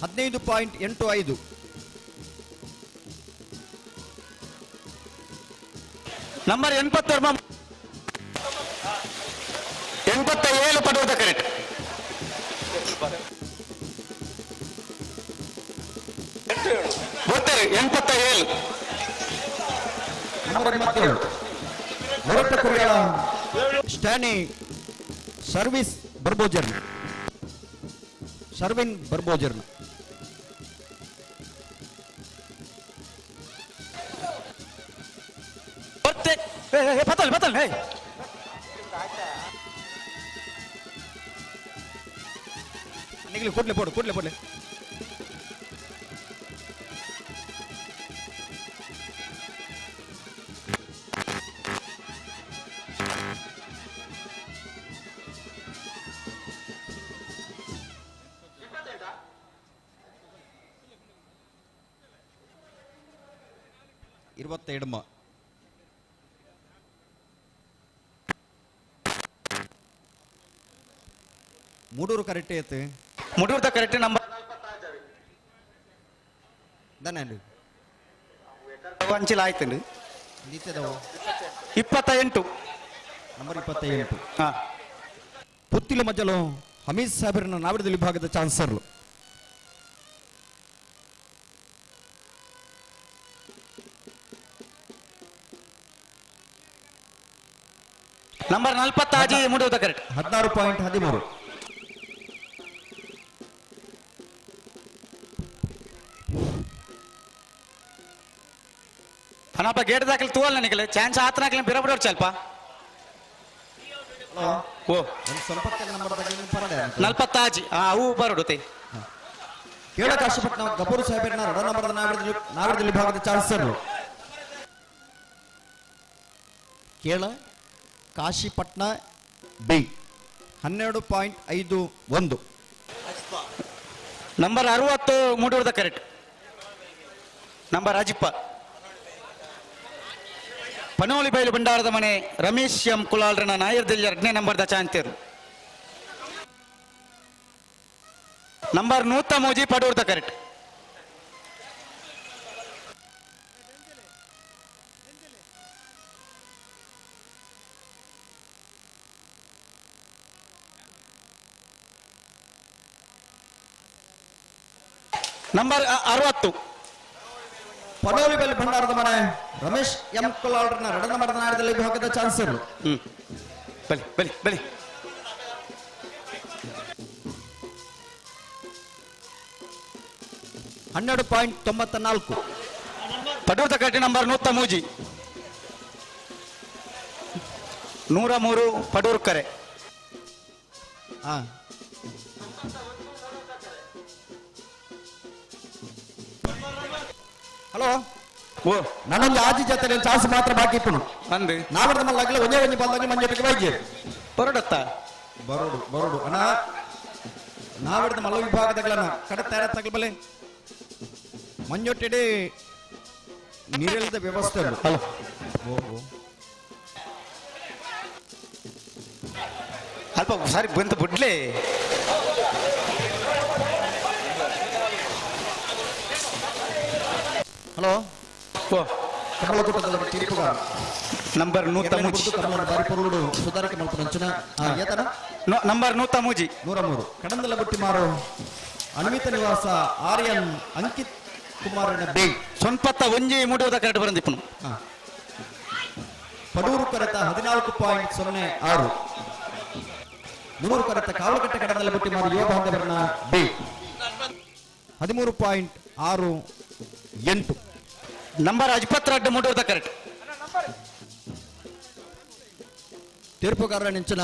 ಹದಿನೈದು ಪಾಯಿಂಟ್ ಎಂಟು ಐದು. ನಂಬರ್ 87 87 ಪಡೋದ ಕರೆಕ್ಟ್. ಬರ್ತಾರೆ 87. ನಂಬರ್ 87 ಹೊರಟ ಕುರಿಗಳ ಸ್ಟ್ಯಾನಿ ಸರ್ವಿಸ್ ಬರ್ಬೋಜರ್ನ ಸರ್ವಿನ್ ಬರ್ಬೋಜರ್ನ. ಬತ್ತಲ್ ಬತ್ತಲ್ ಹೇ ನಿಗಲಿ ಕೂಡ್ಲೆ ಪೋಡು ಕೂಡ್ಲೆ ಪೋಡ್ಲೆ. ಇರುವತ್ತೆರಡು ಮೂಡೂರು ಕರೆಕ್ಟ್ ಐತೆ. ಮುಡೂರ್ದ ಕರೆಕ್ಟ್ ನಂಬರ್ ಅಂಚಿಲ ಆಯ್ತು. 28 ನಂಬರ್ 28 ಪುತ್ತಿಲ ಮಜ್ಜಲು ಹಮೀದ್ ಸಾಹೇಬರನ್ನ ನಾವರದಲ್ಲಿ ವಿಭಾಗದ ಚಾನ್ಸರ್. ನಂಬರ್ 46 ಮುಡೂರ್ದ ಕರೆಕ್ಟ್. 16.13. ಅಣ್ಣಪ್ಪ ಗೇಟ್ ದಾಖಲೆ ತೂವಲ್ ನನಗೆ ಚಾನ್ಸ್ ಆತನಾಕ್ಲಿ ಬಿರಬಿಡೋರು ಸ್ವಲ್ಪ. ಓ 46 ಅವು ಬರೋಡುತ್ತೆ. ಕೇಳ ಕಾಶಿಪಟ್ಟಣ ಗಬ್ಬೂರು ಸಾಹೇಬರನ್ನ ರಡ ನಂಬರ್ ನಾವರದಲ್ಲಿ ವಿಭಾಗದ ಚಾನ್ಸರ್. ಕೇಳ ಕಾಶಿಪಟ್ನ ಬಿ 12.51. ನಂಬರ್ 60 ಮೂಡೂರ್ದ ಕರೆಕ್ಟ್. ನಂಬರ್ ಅಜಿಪ್ಪ ಪನೋಲಿ ಬೈಲು ಭಂಡಾರದ ಮನೆ ರಮೇಶ್ ಎಂ ಕುಲಾಲ್ರನ ನಾಯರ್ದಲ್ಲಿ 2ನೇ ನಂಬರ್ದ ಚಾಂತಿಯರು. ನಂಬರ್ 103 ಪಡೂರ್ದ ಕರೆಕ್ಟ್. ನಂಬರ್ 60 ಪನೋಲಿ ಬೈಲು ಭಂಡಾರದ ಮನೆ ರಮೇಶ್ ಎಂ ಕುಲಾಲ್ರನ 2 ನಂಬರ್ದ ನಾಯರ್ದಲ್ಲಿ ವಿಭಾಗದ ಚಾನ್ಸರ್. ಬಲಿ ಬಲಿ ಬಲಿ. 12.94. ಪಡೂರ್ದ ಕಟ್ಟಿ ನಂಬರ್ 103 103 ಪಡೂರ್ ಕರೆ. ಹಲೋ ಓ ನಾನೊಂದು ಆಜಿ ಜೊತೆ ಚಾನ್ಸ್ ಮಾತ್ರ ಬಾಕಿ ಇಪ್ಪನು ಅಂದು ನಾವರ್ದ ಮಲ್ಲಾಗಲಿ ಒಂದೇ ಒಂಜಿ ಬಂದಾಗ ಮಂಜೊಟ್ಟಿಗೆ ಬೈಜೆ ಬರೋಡತ್ತ ಬರೋಡು ಬರೋಡು ಅಣ್ಣ ನಾವಿಡ್ದ ಮಲ್ಲ ವಿಭಾಗದಾಗಲನ ಕಡೆ ತಯಾರ ತಗಲ್ಬಲೆ ಮಂಜೊಟ್ಟಿಡೆ ನೀರಿಲ್ಲದ ವ್ಯವಸ್ಥೆ ಹಲೋ ಅಲ್ಪ ಸಾರಿ ಬಂತು ಬಿಡ್ಲೆ. ಹಲೋ ಓ ಕಮಲಕೂಟದ ತೀರ್ಪುಗಾರ ನಂಬರ್ 103 ಕಮಲನ ಬಾರಿ ಪೊರುಡು ಸುಧಾರಿಕೆ ಮಲ್ಪುನಂಚಿನ ಏತನ ನಂಬರ್ 103 103 ಕಡಂದಲ ಬುಟ್ಟಿ ಮಾರು ಅನ್ವಿತ ನಿವಾಸ ಆರ್ಯನ್ ಅಂಕಿತ್ ಕುಮಾರನ ಬೇ ಸೊನ್ಪತ್ತ ಒಂಜಿ ಮೂಡುವುದ ಕರೆಕ್ಟ್ ಬರಂದಿಪ್ಪನು. ಪಡೂರು ಕರೆತ 14.06. 3 ಕರೆತ ಕಾವಲಕಟ್ಟೆ ಕಡಂದಲ ಬುಟ್ಟಿ ಮಾರು ಯುವ ಬಾಂಧವರನ್ನ ಬಿ 13.68. ನಂಬರ್ 22 ಮೂಡುವುದ ಕರೆಕ್ಟ್. ತೀರ್ಪುಗಾರರ ನೆಂಚಿನ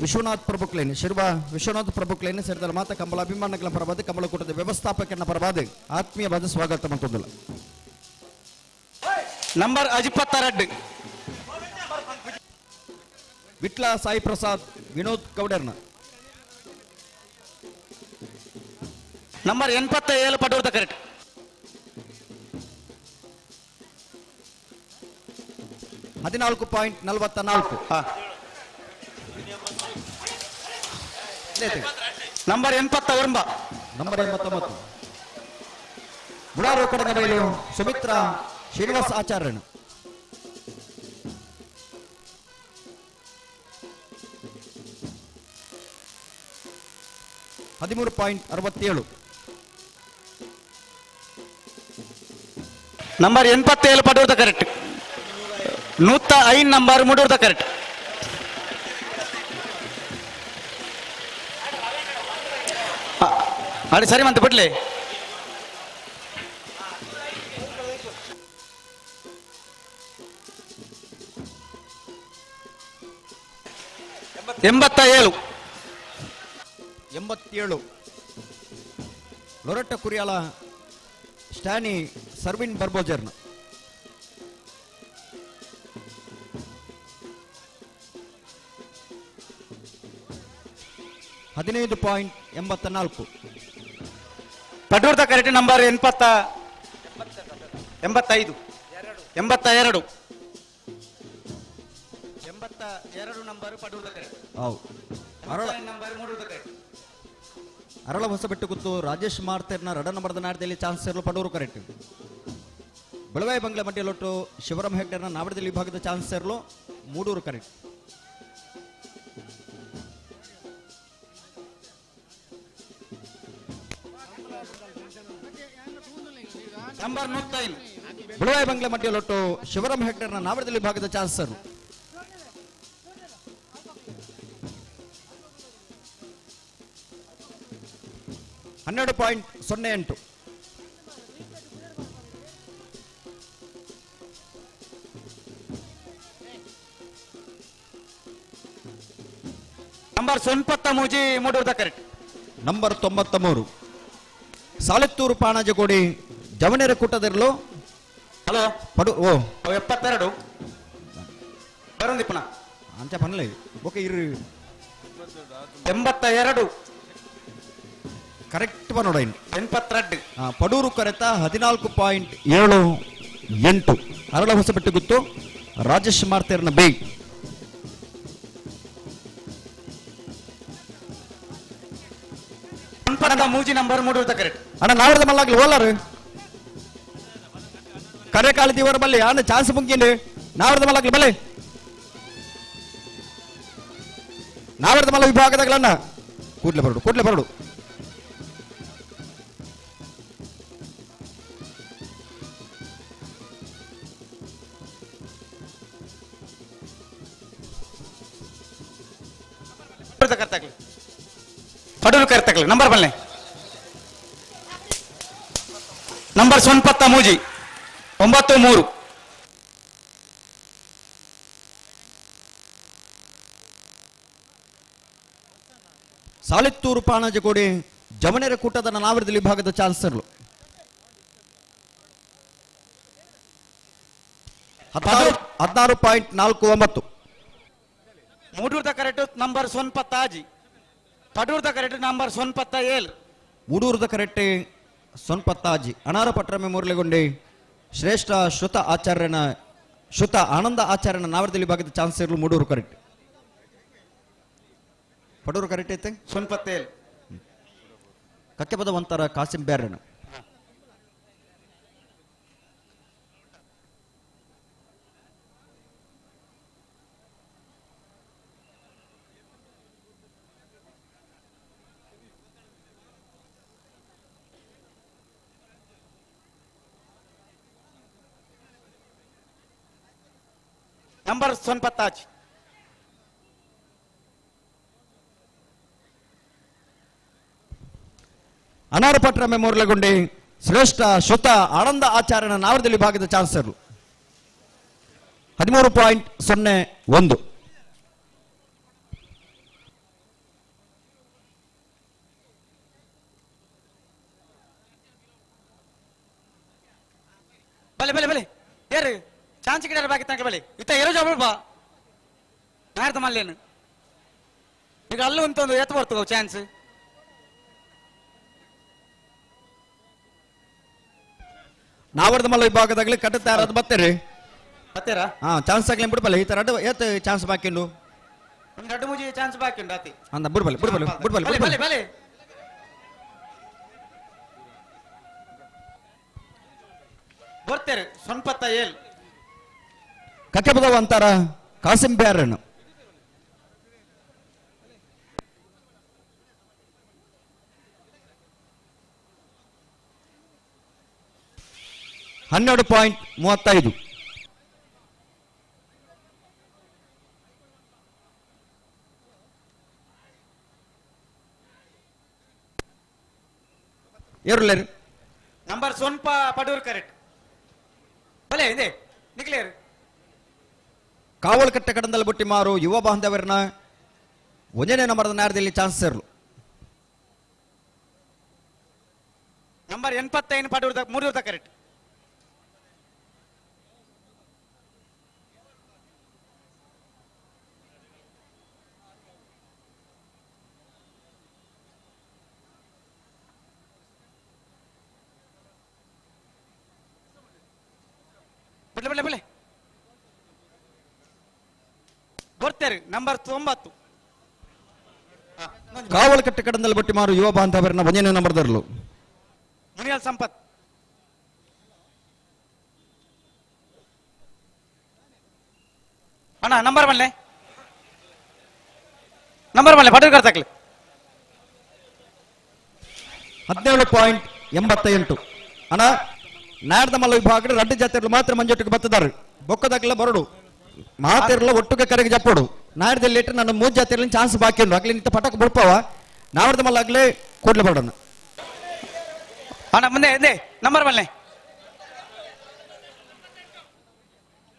ವಿಶ್ವನಾಥ್ ಪ್ರಭುಕ್ಲೇನ್ ಶಿರ್ವ ವಿಶ್ವನಾಥ್ ಪ್ರಭುಕ್ಲೇನ್ ಸೇರಿದ ಮಾತ ಕಂಬಳ ಅಭಿಮಾನಗಳ ಪರವಾದ ಕಮಲಕೂಟದ ವ್ಯವಸ್ಥಾಪಕನ ಪರವಾದ ಆತ್ಮೀಯವಾದ ಸ್ವಾಗತ ಮತ್ತೊಂದಿಲ್ಲ. ನಂಬರ್ 22 ವಿಟ್ಲ ಸಾಯಿ ಪ್ರಸಾದ್ ವಿನೋದ್ ಗೌಡರ್ನ. ನಂಬರ್ 87 ಪಡೂರ್ದ ಕರೆಕ್ಟ್. 14.44. ನಂಬರ್ 89. ನಂಬರ್ 89 ಬುಡಾರು ಕಡಗಬೈಲು ಸುಮಿತ್ರಾ ಶ್ರೀನಿವಾಸ ಆಚಾರ್ಯನು. 13.67. ನಂಬರ್ 87 ಪಡೂರ್ದ ಕರೆಕ್ಟ್. 105 ನಂಬರ್ ಮೂಡೂರ್ದ ಕರೆಕ್ಟ್. ಅಡೆ ಸರಿ ಮಂತ ಬಿಡ್ಲಿ. 87 87 ಲೊರೆಟ್ಟ ಕುರಿಯಾಲ ಸ್ಟ್ಯಾನಿ ಸರ್ವಿನ್ ಬರ್ಬೋಜರ್ನ. 15.84. ಪಡೂರ್ದ ಕರೆಕ್ಟ್ ನಂಬರ್ 85 82 82 ನಂಬರ್ ಪಡೂರ್ದ ಕರೆಕ್ಟ್. ಹೌದು. ನಂಬರ್ ಮೂಡೂರ್ದ ಕರೆಕ್ಟ್. ಅರಳ ಹೊಸಬೆಟ್ಟು ಗುತ್ತು ರಾಜೇಶ್ ಮಾರ್ತೇರ್ನ 2 ನಂಬರ್ದ ನಾಡದಲ್ಲಿ ಚಾನ್ಸ್ ಸೇರಲು ಪಡೂರು ಕರೆಕ್ಟ್. ಬೆಳವಾಯಿ ಬಂಗ್ಲೆ ಮಂಡಿಯಲೊಟ್ಟು ಶಿವರಾಮ್ ಹೆಗ್ಡೆರ್ನ ನಾವಡದಲ್ಲಿ ವಿಭಾಗದ ಚಾನ್ಸ್ ಸೇರಲು ಮೂಡೂರು ಕರೆಕ್ಟ್. ನಂಬರ್ 105 ಬೆಳವಾಯಿ ಬಂಗ್ಲೆ ಮಂಡಿಯಲೊಟ್ಟು ಶಿವರಾಮ್ ಹೆಗ್ಡೆರ್ನ ನಾವಡದಲ್ಲಿ ವಿಭಾಗದ ಚಾನ್ಸರ್. 12.08. ನಂಬರ್ 93 ಮೂಡೂರ್ದ ಕರೆಕ್ಟ್. ನಂಬರ್ 93 ಸಾಲೆತ್ತೂರು ಪಾಣಾಜಗೋಡಿ ಜವನೇರ ಕೂಟದಿರಲು. ಹಲೋ ಪಡು ಓ 72 ಬರಂದಿಪ್ಪಣ ಅಂಚ ಪನ್ಲೆ ಓಕೆ ಇರು. 82 ಕರೆಕ್ಟ್ ಬನ್ನೋಡೈನ್ 82 ಪಡೂರು ಕರೆತ 14.78 ಅರಳ ಹೊಸಬೆಟ್ಟು ಗುತ್ತು ರಾಜೇಶ್ ಮಾರ್ತೇರ್ನ ಬೇ ಮೂಜಿ ನಂಬರ್ ಮೂಡೂರು ಕರೆಕ್ಟ್ ಅಣ್ಣ ನಾವರದ ಮಲ್ಲಾಗ್ಲಿ ಓಲಾರು ಕರೆಕಾಳಿ ದೇವರ ಬಲ್ಲಿ ಅಣ್ಣ ಚಾನ್ಸ್ ಮುಂಗಿಂಡು ನಾವರದ ಮಲ್ಲಾಗ್ಲಿ ಬಲ್ಲೆ ನಾವರದ ಮಲ್ಲ ವಿಭಾಗದಾಗ್ಲಣ್ಣ ಕೂಡ್ಲೆ ಬರಡು ಕೂಡ್ಲೆ ಬರಡು ಪಡೂರು ಕರೆತಕ್ಲಿ ನಂಬರ್ ಬಲ್ಲೆ ನಂಬರ್ ಸೊನ್ಪತ್ತ ಮೂಜಿ 93 ಸಾಲಿತ್ತೂರು ಪಾಣಾಜಗೋಡಿ ಜಮನೇರ ಕೂಟದ ನಾವರದಲ್ಲಿ ವಿಭಾಗದ ಚಾನ್ಸರ್ಲು 16.49 ಮೂಡೂರ್ದ ಕರೆಕ್ಟ್ ನಂಬರ್ ಸೊನ್ಪತ್ತ ಆಜಿ ಪಡೂರ್ದ ಕರೆಕ್ಟ್ ನಂಬರ್ ಸೊನ್ಪತ್ತ ಏಳು ಮೂಡೂರ್ದ ಕರೆಕ್ಟ್ ಸೊನ್ಪತ್ತಾಜಿ ಅನಾರ ಪಟ್ರಮೆ ಮುರಳಿಗೊಂಡಿ ಶ್ರೇಷ್ಠ ಶ್ರುತ ಆಚಾರ್ಯನ ಶ್ರುತ ಆನಂದ ಆಚಾರ್ಯನ ನಾವರದಲ್ಲಿ ವಿಭಾಗದ ಚಾನ್ಸರ್ಲು ಮೂಡೂರು ಕರೆಕ್ಟ್ ಪಡೂರು ಕರೆಕ್ಟ್ ಐತೆ ಸೊನ್ಪತ್ತೇಳು ಕಕ್ಕೆಪದ ಒಂತರ ಕಾಸಿಂ ಬ್ಯಾರನ್ ನಂಬರ್ ಸೊನ್ಪತ್ತಾಜಿ ಅನಾರಪಟ್ರ ಮೆಮೋರ್ಲಗುಂಡಿ ಶ್ರೇಷ್ಠ ಶ್ರುತ ಆನಂದ ಆಚಾರ್ಯನ ನಾವರದಲ್ಲಿ ವಿಭಾಗದ ಚಾನ್ಸರ್ಲು 13.01 ಬಲೆ ಬಲೆ ಬಲೆ ಯಾರು ಚಾನ್ಸ್ ಗಿಡ ಬಾಕಿ ತನಕ ಬಲೆ ಇತ್ತ ಎರೋ ಜಾಬ್ ಬಾ ನಾರ್ದ ಮಲ್ಲೇನು ಈಗ ಅಲ್ಲೂ ಅಂತೊಂದು ಎತ್ತ ಬರ್ತದೆ ಚಾನ್ಸ್ ನಾವರ್ದ ಮಲ್ಲ ವಿಭಾಗದಾಗಲಿ ಕಟ್ಟುತ್ತಾರ ಬತ್ತೀರಿ ಬತ್ತೀರಾ ಹಾ ಚಾನ್ಸ್ ಆಗ್ಲಿ ಬಿಡ್ಬಲ್ಲ ಈ ತರ ಏತ್ ಚಾನ್ಸ್ ಬಾಕಿ ಉಂಡು ಒಂದು ಎರಡು ಮೂಜಿ ಚಾನ್ಸ್ ಬಾಕಿ ಉಂಟು ಅತಿ ಅಂದ ಬಿಡ್ಬಲ್ಲ ಬಿಡ್ಬಲ್ಲ ಬಿಡ್ಬಲ್ಲ ಬಲೆ ಬಲೆ ಬಲೆ ಬರ್ತಾರೆ ಸೊನ್ಪತ್ತ ಏಳು ಕಕ್ಕೆಪದವ ಅಂತಾರ Kasim barren 12.35 ಏರುಲೇರು number ಸೊನ್ಪ Padur correct ಬಲೆ ಇದೆ ನಿಕ್ಲೇರು ಕಾವಲಕಟ್ಟೆ ಕಡಂದಲ್ ಬುಟ್ಟಿ ಮಾರು ಯುವ ಬಾಂಧವರನ್ನ ಒಂದನೇ ನಂಬರ್ದ ನಾರದಲ್ಲಿ ಚಾನ್ಸ್ ಸೇರ್ಲು ನಂಬರ್ 85 ಪಡೂರು ಮೂರೂರ್ದ ಕರೆಕ್ಟ್ ಬಿಡ್ಲೆ ಬಿಡ್ಲೆ ಬಿಡ್ಲೆ ಬರ್ತಾರೆ ನಂಬರ್ 9 ಕಾವಲಕಟ್ಟೆ ಕಡಂದಲ್ ಬುಟ್ಟಿ ಮಾರು ಯುವ ಬಾಂಧವರನ್ನ ಒಂದನೇ ನಂಬರ್ದರ್ಲು ಮುನಿಯಲ್ ಸಂಪತ್ ಅಣ್ಣ ನಂಬರ್ ಬಲ್ಲೆ ನಂಬರ್ ಬಲ್ಲೆ ಪಡೂರು ಕರ್ತಕ್ಲಿ 17.88 ಅಣ್ಣ ನಾಡ್ದ ಮಲ್ಲ ವಿಭಾಗ ರಡ್ಡು ಜಾತಿಯರು ಮಾತ್ರ ಮಂಜೊಟ್ಟಿಗೆ ಬತ್ತದಾರು ಬೊಕ್ಕದಾಗಲ ಬರಡು ಮಾತಿರಲ್ಲ ಒಟ್ಟುಗೆ ಕರೆಗೆ ಜಪ್ಪೋಡು ನಾಡ್ದಲ್ಲಿ ಇಟ್ಟರೆ ನನ್ನ ಮೂರು ಜಾತಿಯಲ್ಲಿ ಚಾನ್ಸ್ ಬಾಕಿ ಉಂಟು ಆಗ್ಲಿ ನಿಂತ ಪಟಕ್ ಬಿಡ್ಪವ ನಾಡ್ದ ಮಲ್ಲ ಆಗ್ಲೇ ಕೂಡ್ಲೆ ಬರೋಣ ಅಣ್ಣ ಮುಂದೆ ಇದೆ ನಂಬರ್ ಬಲ್ಲೆ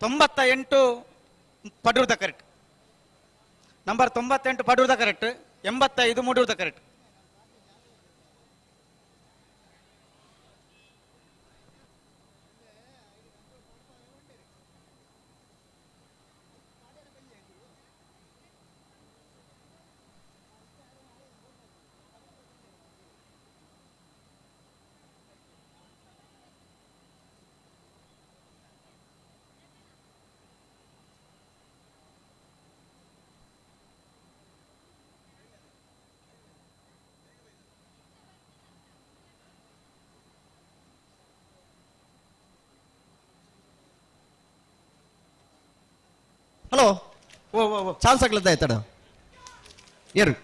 98 ಪಡೂರ್ದ ಕರೆಕ್ಟ್ ನಂಬರ್ 98 ಪಡೂರ್ದ ಕರೆಕ್ಟ್ 85 ಮೂಡೂರ್ದ ಕರೆಕ್ಟ್ Hello chance ಆಗ್ಲದ ಆಯ್ತಾಡ ಏರು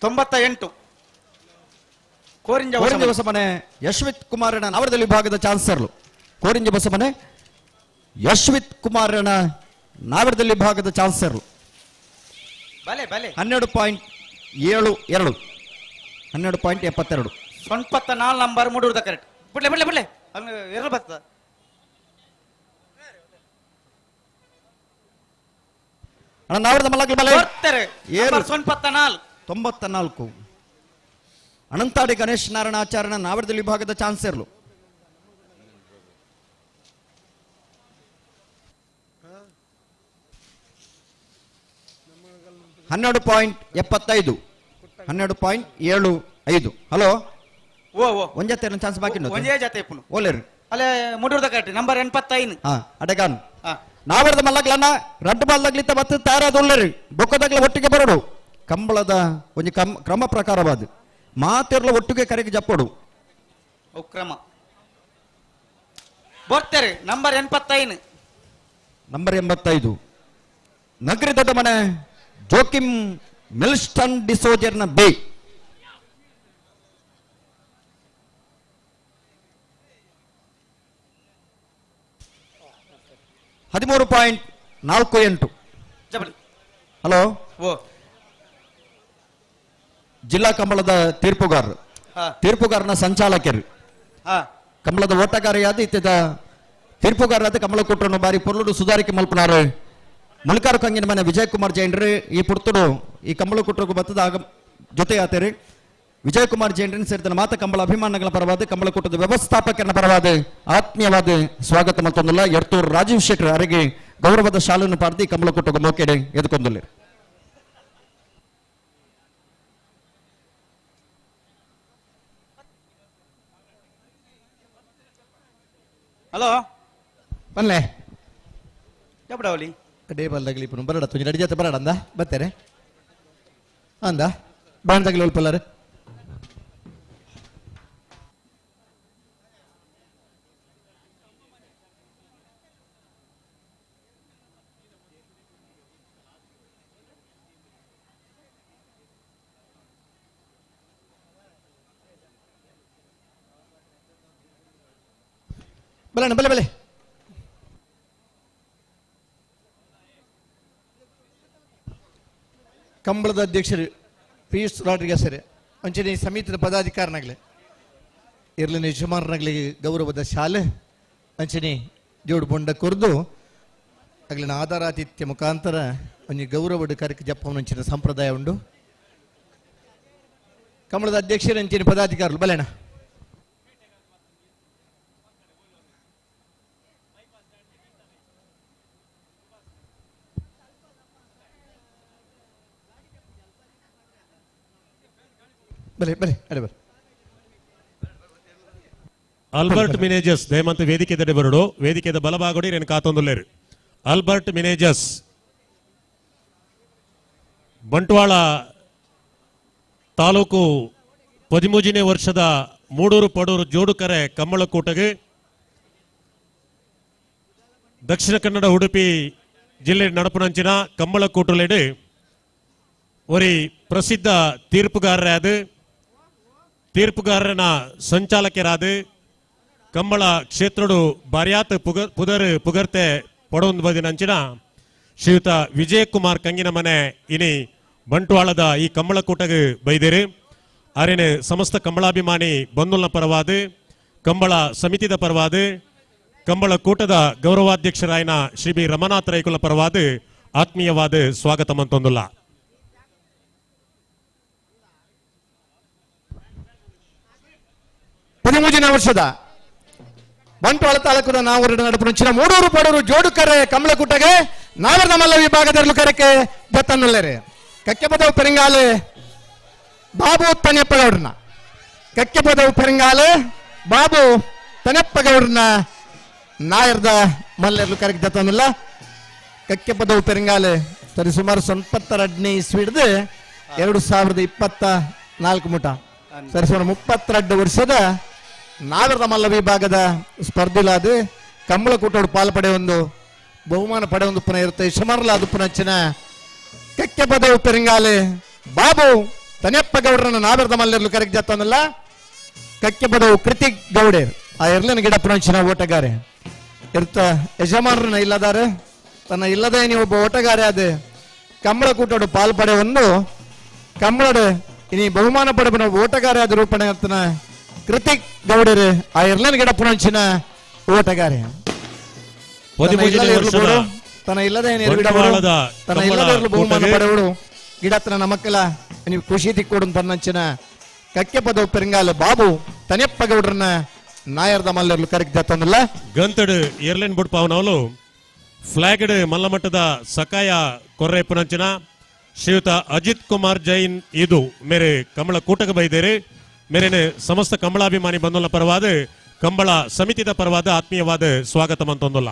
98 ಕೋರಿಂಜ ಕೋರಿಂಜ ಹೊಸಮನೆ ಯಶ್ವಿತ್ ಕುಮಾರನ ನವರದಲ್ಲಿ ವಿಭಾಗದ ಚಾನ್ಸರ್ಲು. ಕೋರಿಂಜ ಹೊಸಮನೆ ಯಶ್ವಿತ್ ಕುಮಾರನ ನಾವರದಲ್ಲಿ ವಿಭಾಗದ ಚಾನ್ಸರ್ಲು. ಬಲೆ ಬಲೆ 12.72 12.72 94 ನಂಬರ್ ಮೂಡೂರ್ದ ಕರೆಕ್ಟ್. ಬಿಡ್ಲೆ ಬಿಡ್ಲೆ ಬಿಡ್ಲೆ ಅಲ್ಲಿ ಎರಡು ಬರ್ತದ. ಅಣ್ಣ ನಾವರದ ಮಲ್ಲಗ್ಲ ಬಲೆ ಏರು 94 94 ಅನಂತಾಡಿ ಗಣೇಶ್ ನಾರಾಯಣ ಆಚಾರ್ಯನ ನಾವರದಲ್ಲಿ ವಿಭಾಗದ ಚಾನ್ಸರ್ಲು. 12.75 12.75. ಹಲೋ ಓ ಓ ಒಂಜೆ ಚಾನ್ಸ್ ಬಾಕಿ ಒಂಜೇ ಜತೆ ಓಲೇರು ಅಲ್ಲೇ ಮೂಡೂರ್ದ ಕರೆಕ್ಟ್ ನಂಬರ್ 85. ಹಾ ಅಡಗಾನ್ ನಾವರದ ಮಲ್ಲಗ್ಲನ್ನ ರಡ್ಡು ಬಾಲ್ದಾಗ್ಲಿತ್ತ ಮತ್ತೆ ತಯಾರಾದ ಒಳ್ಳೆರಿ ಬೊಕ್ಕದಾಗ್ಲ ಒಟ್ಟಿಗೆ ಬರೋಡು. ಕಂಬಳದ ಒಂಜಿ ಕ್ರಮ ಪ್ರಕಾರವಾದ ಮಾತೆರ್ಲ ಒಟ್ಟಿಗೆ ಕರೆಗೆ ಜಪ್ಪೋಡು ಕ್ರಮ ಬರ್ತಾರೆ. ನಂಬರ್ 85 ನಂಬರ್ 85 ನಗರಿ ದೊಡ್ಡ ಮನೆ ಜೋಕಿಮ್ ಮಿಲ್ಸ್ಟನ್ ಡಿಸೋಜರ್ನ ಬಿ. 13.48. ಹಲೋ ಜಿಲ್ಲಾ ಕಂಬಳದ ತೀರ್ಪುಗಾರರು, ತೀರ್ಪುಗಾರನ ಸಂಚಾಲಕರು, ಕಂಬಳದ ಓಟಗಾರಿಯಾದ ಇತ್ಯದ ತೀರ್ಪುಗಾರರಾದ ಕಮಲ ಕೊಟ್ಟರು ಬಾರಿ ಪೊರ್ಲುಡು ಸುಧಾರಿಕೆ ಮಲ್ಪನಾರು ಮುಲ್ಕಾರ ಕಂಗಿನ ಮನೆ ವಿಜಯ್ ಕುಮಾರ್ ಜೈನ್ರಿ ಈ ಪುರ್ತುಡು ಈ ಕಂಬಳ ಕುಟ್ರಗು ಬತ್ತದ ಆಗ ಜೊತೆ ಆತೇರಿ. ವಿಜಯ್ ಕುಮಾರ್ ಜೈನ್ರಿನ್ ಸೇರಿದ ಮಾತ ಕಂಬಳ ಅಭಿಮಾನಗಳ ಪರವಾದ ಕಂಬಳಕೂಟದ ವ್ಯವಸ್ಥಾಪಕರನ ಪರವಾದ ಆತ್ಮೀಯವಾದ ಸ್ವಾಗತ ಮತ್ತೊಂದಲ್ಲ ಎರ್ತೂರು ರಾಜೀವ್ ಶೆಟ್ಟರ್ ಅವರಿಗೆ ಗೌರವದ ಶಾಲನ್ನು ಪಾರ್ದಿ ಕಂಬಳಕೂಟದ ಮೋಕೆಡೆ ಎದುಕೊಂದುಲ್ಲ. ಹಲೋ ಬನ್ಲೆ ಎಪ್ಪಡವಲಿ ಡೇ ಬಲ್ದಾಗಲಿ ಪುನಃ ಬರಡ ತುಂಜಿ ನಡಿ ಜೊತೆ ಬರಡ ಅಂದ ಬತ್ತೇನೆ ಅಂದ ಬಾಂದಾಗಲಿ ಒಲ್ಪಲ್ಲಾರೆ ಬಲಣ್ಣ ಬಲೆ ಬಲೆ ಕಂಬಳದ ಅಧ್ಯಕ್ಷರು ಪಿಯೂಷ್ ರಾಡ್ರಿಗಸರ್ ಅಂಚನೆ ಸಮಿತಿಯ ಪದಾಧಿಕಾರನಾಗಲಿ ಇರ್ಲಿನ ಯಜಮಾನರಾಗಲಿ ಗೌರವದ ಶಾಲೆ ಅಂಚನೆ ಜೋಡು ಬೊಂಡ ಕೊರ್ದು ಅಗ್ಲಿನ ಆಧಾರಾತಿಥ್ಯ ಮುಖಾಂತರ ಒಂಜಿ ಗೌರವದ ಕಾರ್ಯಕ್ಕೆ ಜಪ್ಪವನಂಚಿನ ಸಂಪ್ರದಾಯ ಉಂಡು. ಕಂಬಳದ ಅಧ್ಯಕ್ಷರು ಅಂಚನೆ ಪದಾಧಿಕಾರರು ಬಲೇಣ. ಬಲೆ ಬಲೆ ಅಡೆ ಬಲೆ. ಆಲ್ಬರ್ಟ್ ಮಿನೇಜಸ್ ದಯಮಂತ ವೇದಿಕೆ ಬರಡು ವೇದಿಕೆದ ಬಲಭಾಗಡಿ rain ಕಾತೊಂದುಲ್ಲೇರು. Albert Menezes Bantwal taluk 13ನೇ ವರ್ಷದ ಮೂಡೂರು ಪಡೂರು ಜೋಡುಕರೆ ಕಮ್ಮಳಕೂಟಗೆ ದಕ್ಷಿಣ ಕನ್ನಡ ಉಡುಪಿ ಜಿಲ್ಲೆ ನಡಪುನಂಚಿನ ಕಮ್ಮಳಕೂಟಲೆಡು ಒರಿ ಪ್ರಸಿದ್ಧ ತೀರ್ಪುಗಾರರಾದ ತೀರ್ಪುಗಾರನ ಸಂಚಾಲಕರಾದ ಕಂಬಳ ಕ್ಷೇತ್ರಡು ಬಾರ್ಯಾತ್ ಪುದರ್ ಪುಗರ್ತೆ ಪಡೊಂದು ಬದಿನಂಚಿನ ಶ್ರೀಯುತ ವಿಜಯ್ ಕುಮಾರ್ ಕಂಗಿನ ಮನೆ ಇನಿ ಬಂಟ್ವಾಳದ ಈ ಕಂಬಳಕೂಟಗೆ ಬೈದಿರು. ಅರೇನೆ ಸಮಸ್ತ ಕಂಬಳಾಭಿಮಾನಿ ಬಂಧುಲ್ನ ಪರವಾದ ಕಂಬಳ ಸಮಿತಿದ ಪರವಾದ ಕಂಬಳ ಕೂಟದ ಗೌರವಾಧ್ಯಕ್ಷರಾಯನ ಶ್ರೀ ಬಿ ರಮನಾಥ ರೈಕುಲ ಪರವಾದ ಆತ್ಮೀಯವಾದ ಸ್ವಾಗತ ಮಂತೊಂದುಲ್ಲ. 13ನೇ ವರ್ಷದ ಬಂಟ್ವಾಳ ತಾಲೂಕಿನ ನಾವು ನಡುಪುಂಚಿನ ಮೂಡೂರು ಪಡೂರು ಜೋಡುಕರೆ ಕಮಲಕೂಟಗೆ ನಾವರ್ದ ಮಲ್ಲ ವಿಭಾಗದಲ್ಲಿ ಕರೆಕೆ ದತ್ತನ್ನುಲ್ಲೇರೆ ಕಕ್ಕೆಪದವು ಪೆರಿಂಗಾಲೆ ಬಾಬು ತನೆಪ್ಪಗೌಡ್ರನ್ನ ಕಕ್ಕೆಪದವು ಪೆರಿಂಗಾಲೆ ಬಾಬು ತನೆಪ್ಪಗೌಡ್ರನ್ನ ನಾಯರ್ದ ಮಲ್ಲೆರ್ಲು ಕರೆಗೆ ದತ್ತನ್ನುಲ್ಲ. ಕಕ್ಕೆಪದವು ಪೆರಿಂಗಾಲೆ ಸರಿ ಸುಮಾರು 92ನೇ ಇಸ್ವಿಡ್ದು 2024 ಮುಟ ಸರಿ ಸುಮಾರು 32 ವರ್ಷದ ನಾಗರದ ಮಲ್ಲ ವಿಭಾಗದ ಸ್ಪರ್ಧಿಲಾದ ಕಂಬಳಕೂಟೋಡು ಪಾಲ್ಪಡೆ ಒಂದು ಬಹುಮಾನ ಪಡೆಯೊಂದು ಪುನಃ ಇರುತ್ತೆ ಶಮರ್ಲ ಅದು ಪುನಚ್ಚಿನ ಕೆಕ್ಕೆ ಪದವು ಪೆರಿಂಗಾಲೆ ಬಾಬು ತನೆಪ್ಪ ಗೌಡ್ರನ್ನ ನಾವೆರ್ದ ಮಲ್ಲೆರ್ಲು ಕರೆಕ್ ಜತ್ತನಲ್ಲ ಕಕ್ಕೆ ಪದವು ಕೃತಿಕ್ ಗೌಡೇರ್ ಆ ಎರ್ಲಿನ ಗಿಡ ಪುನಚ್ಚಿನ ಓಟಗಾರೆ ಇರ್ತ ಯಜಮಾನರನ್ನ ಇಲ್ಲದಾರೆ ತನ್ನ ಇಲ್ಲದೆ ನೀವು ಒಬ್ಬ ಓಟಗಾರೆ ಅದೇ ಕಂಬಳ ಕೂಟೋಡು ಪಾಲ್ ಪಡೆ ಒಂದು ಕಂಬಳಡು ಇನಿ ಬಹುಮಾನ ಪಡೆಪನ ಓಟಗಾರೆ ಆದ ರೂಪಣೆ ಅರ್ತನ ಕೃತಿಕ್ ಗೌಡರು ಆ ಎರ್ಲನ್ ಗಿಡ ಪುನಂಚಿನ ಓಟಗಾರೆ ತನ್ನ ಇಲ್ಲದೆ ತನ್ನ ಇಲ್ಲದೆ ಬಹುಮಾನ ಪಡೆವಡು ಗಿಡತನ ನಮಕ್ಕಲ ನೀವು ಖುಷಿ ತಿಕ್ಕೋಡು ತನ್ನಂಚಿನ ಕಕ್ಕೆ ಪದವು ಪೆರಂಗಾಲ ಬಾಬು ತನೆಪ್ಪ ಗೌಡ್ರನ್ನ ನಾಯರ್ದ ಮಲ್ಲೆರ್ಲು ಕರೆಕ್ ಜತ್ತೊಂದಲ್ಲ ಗಂತಡು ಎರ್ಲೆನ್ ಬುಡ್ಪಾವನವಲು ಫ್ಲಾಗ್ಡ್ ಮಲ್ಲಮಟ್ಟದ ಸಕಾಯ ಕೊರ್ರೆ ಪುನಂಚಿನ ಶ್ರೀಯುತ ಅಜಿತ್ ಕುಮಾರ್ ಜೈನ್ ಇದು ಮೇರೆ ಕಮಲ ಕೂಟಕ ಬೈದೇರಿ ಮೇರೆನೆ ಸಮಸ್ತ ಕಮಲಾಭಿಮಾನಿ ಬಂಧುಲ ಪರವಾದ ಕಂಬಳ ಸಮಿತಿದ ಪರವಾದ ಆತ್ಮೀಯವಾದ ಸ್ವಾಗತ ಮಂತೊಂದುಲ್ಲ.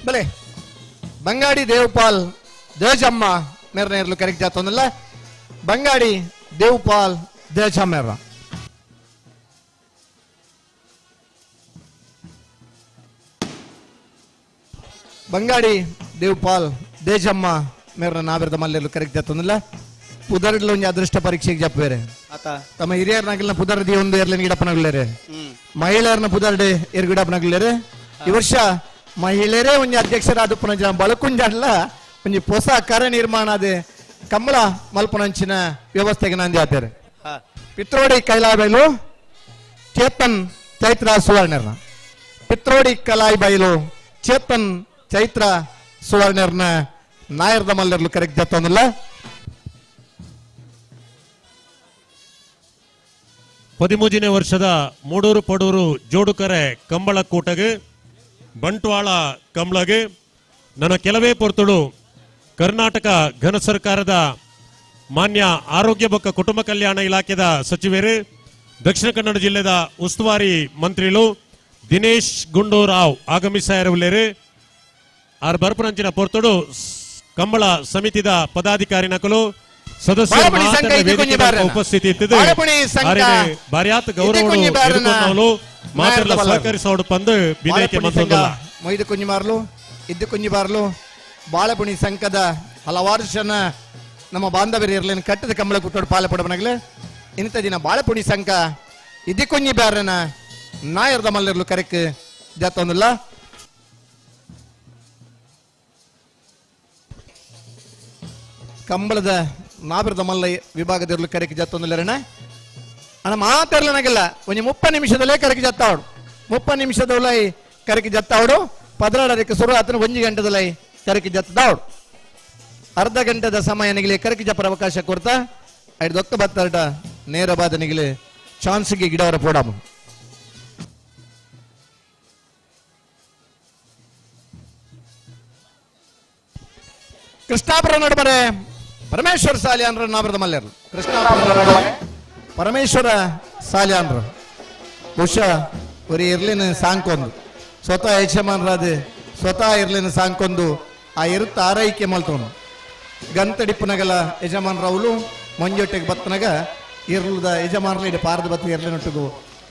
ಬಲೆ ಬಂಗಾಡಿ ದೇವಪಾಲ್ ದೇಜಮ್ಮ ಮೇರ್ನ ಇರಲು ಕರೆಕ್ಟ್ ಜಾತೊಂದಲ್ಲ ಬಂಗಾಡಿ ದೇವಪಾಲ್ ದೇಜಮ್ಮ ಬಂಗಾಡಿ ದೇವಪಾಲ್ ದೇಜಮ್ಮ ಮೇರ್ನ ನಾವಿರದ ಮಲ್ಲೆರ್ಲು ಕರೆಕ್ಟ್ ಜಾತೊಂದಲ್ಲ ಪುದರ್ಡ್ಲ ಒಂಜಿ ಅದೃಷ್ಟ ಪರೀಕ್ಷೆಗೆ ಜಪ್ಪೇರೆ ತಮ್ಮ ಹಿರಿಯರ್ನಾಗಿಲ್ಲ ಪುದರ್ದಿ ಒಂದು ಎರ್ಲಿನ ಗಿಡಪ್ಪನಾಗ್ಲೇರೆ ಮಹಿಳೆಯರ್ನ ಪುದರ್ಡೆ ಎರ್ ಗಿಡಪ್ಪನಾಗ್ಲೇರೆ ಈ ವರ್ಷ ಮಹಿಳೆಯರೇ ಒಂಜಿ ಅಧ್ಯಕ್ಷರಾದ ಪುನಂಚಿನ ಬಳಕುಂಜಾಡ್ಲ ಒಂಜಿ ಹೊಸ ಕರ ನಿರ್ಮಾಣ ಅದೇ ಕಮಲ ಮಲ್ಪುನಂಚಿನ ವ್ಯವಸ್ಥೆಗೆ ನಂದಿ ಆತಾರೆ. ಪಿತ್ರೋಡಿ ಕೈಲಾಬೈಲು ಚೇತನ್ ಚೈತ್ರ ಸುವರ್ಣರ್ನ ಪಿತ್ರೋಡಿ ಕಲಾಯಿ ಬೈಲು ಚೇತನ್ ಚೈತ್ರ ಸುವರ್ಣರ್ನ ನಾಯರ್ದ ಮಲ್ಲರ್ಲು ಕರೆಕ್ಟ್ ಜತ್ತೊಂದಲ್ಲ. 13ನೇ ವರ್ಷದ ಮೂಡೂರು ಪಡೂರು ಜೋಡುಕರೆ ಕಂಬಳ ಕೂಟಗೆ ಬಂಟ್ವಾಳ ಕಂಬ್ಳಗೆ ನನ್ನ ಕೆಲವೇ ಪೊರ್ತುಡು ಕರ್ನಾಟಕ ಘನ ಸರ್ಕಾರದ ಮಾನ್ಯ ಆರೋಗ್ಯ ಬೊಕ್ಕ ಕುಟುಂಬ ಕಲ್ಯಾಣ ಇಲಾಖೆದ ಸಚಿವರು ದಕ್ಷಿಣ ಕನ್ನಡ ಜಿಲ್ಲೆದ ಉಸ್ತುವಾರಿ ಮಂತ್ರಿಲು ದಿನೇಶ್ ಗುಂಡೂರಾವ್ ಆಗಮಿಸಾಯರವುಲೇರು ಆರ್ ಬರ್ಪನಂಚಿನ ಪೊರ್ತುಡು ಕಂಬಳ ಸಮಿತಿದ ಪದಾಧಿಕಾರಿ ನಕಲು ಸದಸ್ಯರು ಉಪಸ್ಥಿತಿ ಇತ್ತಿದ್ದು ಬಾರ್ಯಾತ್ ಗೌರವ ಮಾತೆಲ್ಲ ಸಹಕರಿಸೋಡು ಪಂದು ಬಿನೇಕೆ ಮಂತೊಂದುಲ್ಲ. ಮೊಯ್ದು ಕುಂಜಿಮಾರ್ಲು ಇದ್ದು ಕುಂಜಿಬಾರ್ಲು ಬಾಳೆಪುಣಿ ಸಂಘದ ಹಲವಾರು ಜನ ನಮ್ಮ ಬಾಂಧವ್ಯರು ಇರಲಿನ ಕಟ್ಟದ ಕಂಬಳ ಕುಟ್ಟೋಡು ಪಾಲೆ ಪಡಬನಗಲೆ ಇಂಥ ದಿನ ಬಾಳೆಪುಣಿ ಸಂಘ ಇದ್ದಿ ಕುಂಜಿ ಬ್ಯಾರನ ನಾಯರ್ದ ಮಲ್ಲಿರ್ಲು ಕರೆಕ್ ಜಾತೊಂದುಲ್ಲ. ಕಂಬಳದ ನಾಬಿರದ ಮಲ್ಲ ವಿಭಾಗದಿರ್ಲು ಕರೆಕ್ ಜಾತೊಂದುಲ್ಲರಣ ಅಣ್ಣ ಮಾತಾಡ್ಲನಾಗಿಲ್ಲ ಒಂಜಿ 30 ನಿಮಿಷದಲ್ಲೇ ಕರಕಿ ಜತ್ತಾವಡು 30 ನಿಮಿಷದೊಲೈ ಕರಕಿ ಜತ್ತಾವಡು 16ಕ್ಕೆ ಸುರು ಆತನ 1 ಗಂಟೆದಲೈ ಕರಕಿ ಜತ್ತದಾವಡು ಅರ್ಧ ಗಂಟೆದ ಸಮಯ ನಿಗಲಿ ಕರಕಿ ಜಪ್ಪರ ಅವಕಾಶ ಕೊಡ್ತಾ ಐದು ಬತ್ತಾರಟ ನೇರ ಬಾದ ನಿಗಲಿ ಚಾನ್ಸ್ಗೆ ಗಿಡವರ ಪೋಡಾಮ. ಕೃಷ್ಣಾಪುರ ನಡುಬರೆ ಪರಮೇಶ್ವರ ಸಾಲಿಯಾನ್ರ ನಾಬರದ ಮಲ್ಯರು ಕೃಷ್ಣಾಪುರ ನಡುಬರೆ ಪರಮೇಶ್ವರ ಸಾಲಿಯಾನ್ರು ಬಹುಶಃ ಒರಿ ಇರ್ಲಿನ ಸಾಂಕೊಂದು ಸ್ವತಃ ಯಜಮಾನರಾದ ಸ್ವತಃ ಇರ್ಲಿನ ಸಾಂಕೊಂದು ಆ ಇರುತ್ತ ಆರೈಕೆ ಮಲ್ತವನು ಗಂತಡಿಪ್ಪನಗಲ ಯಜಮಾನರವಲು ಮಂಜೊಟ್ಟೆಗೆ ಬತ್ತನಗ ಇರ್ಲದ ಯಜಮಾನರು ಇಡ ಪಾರದ ಬತ್ತ ಇರ್ಲಿನೊಟ್ಟಿಗೂ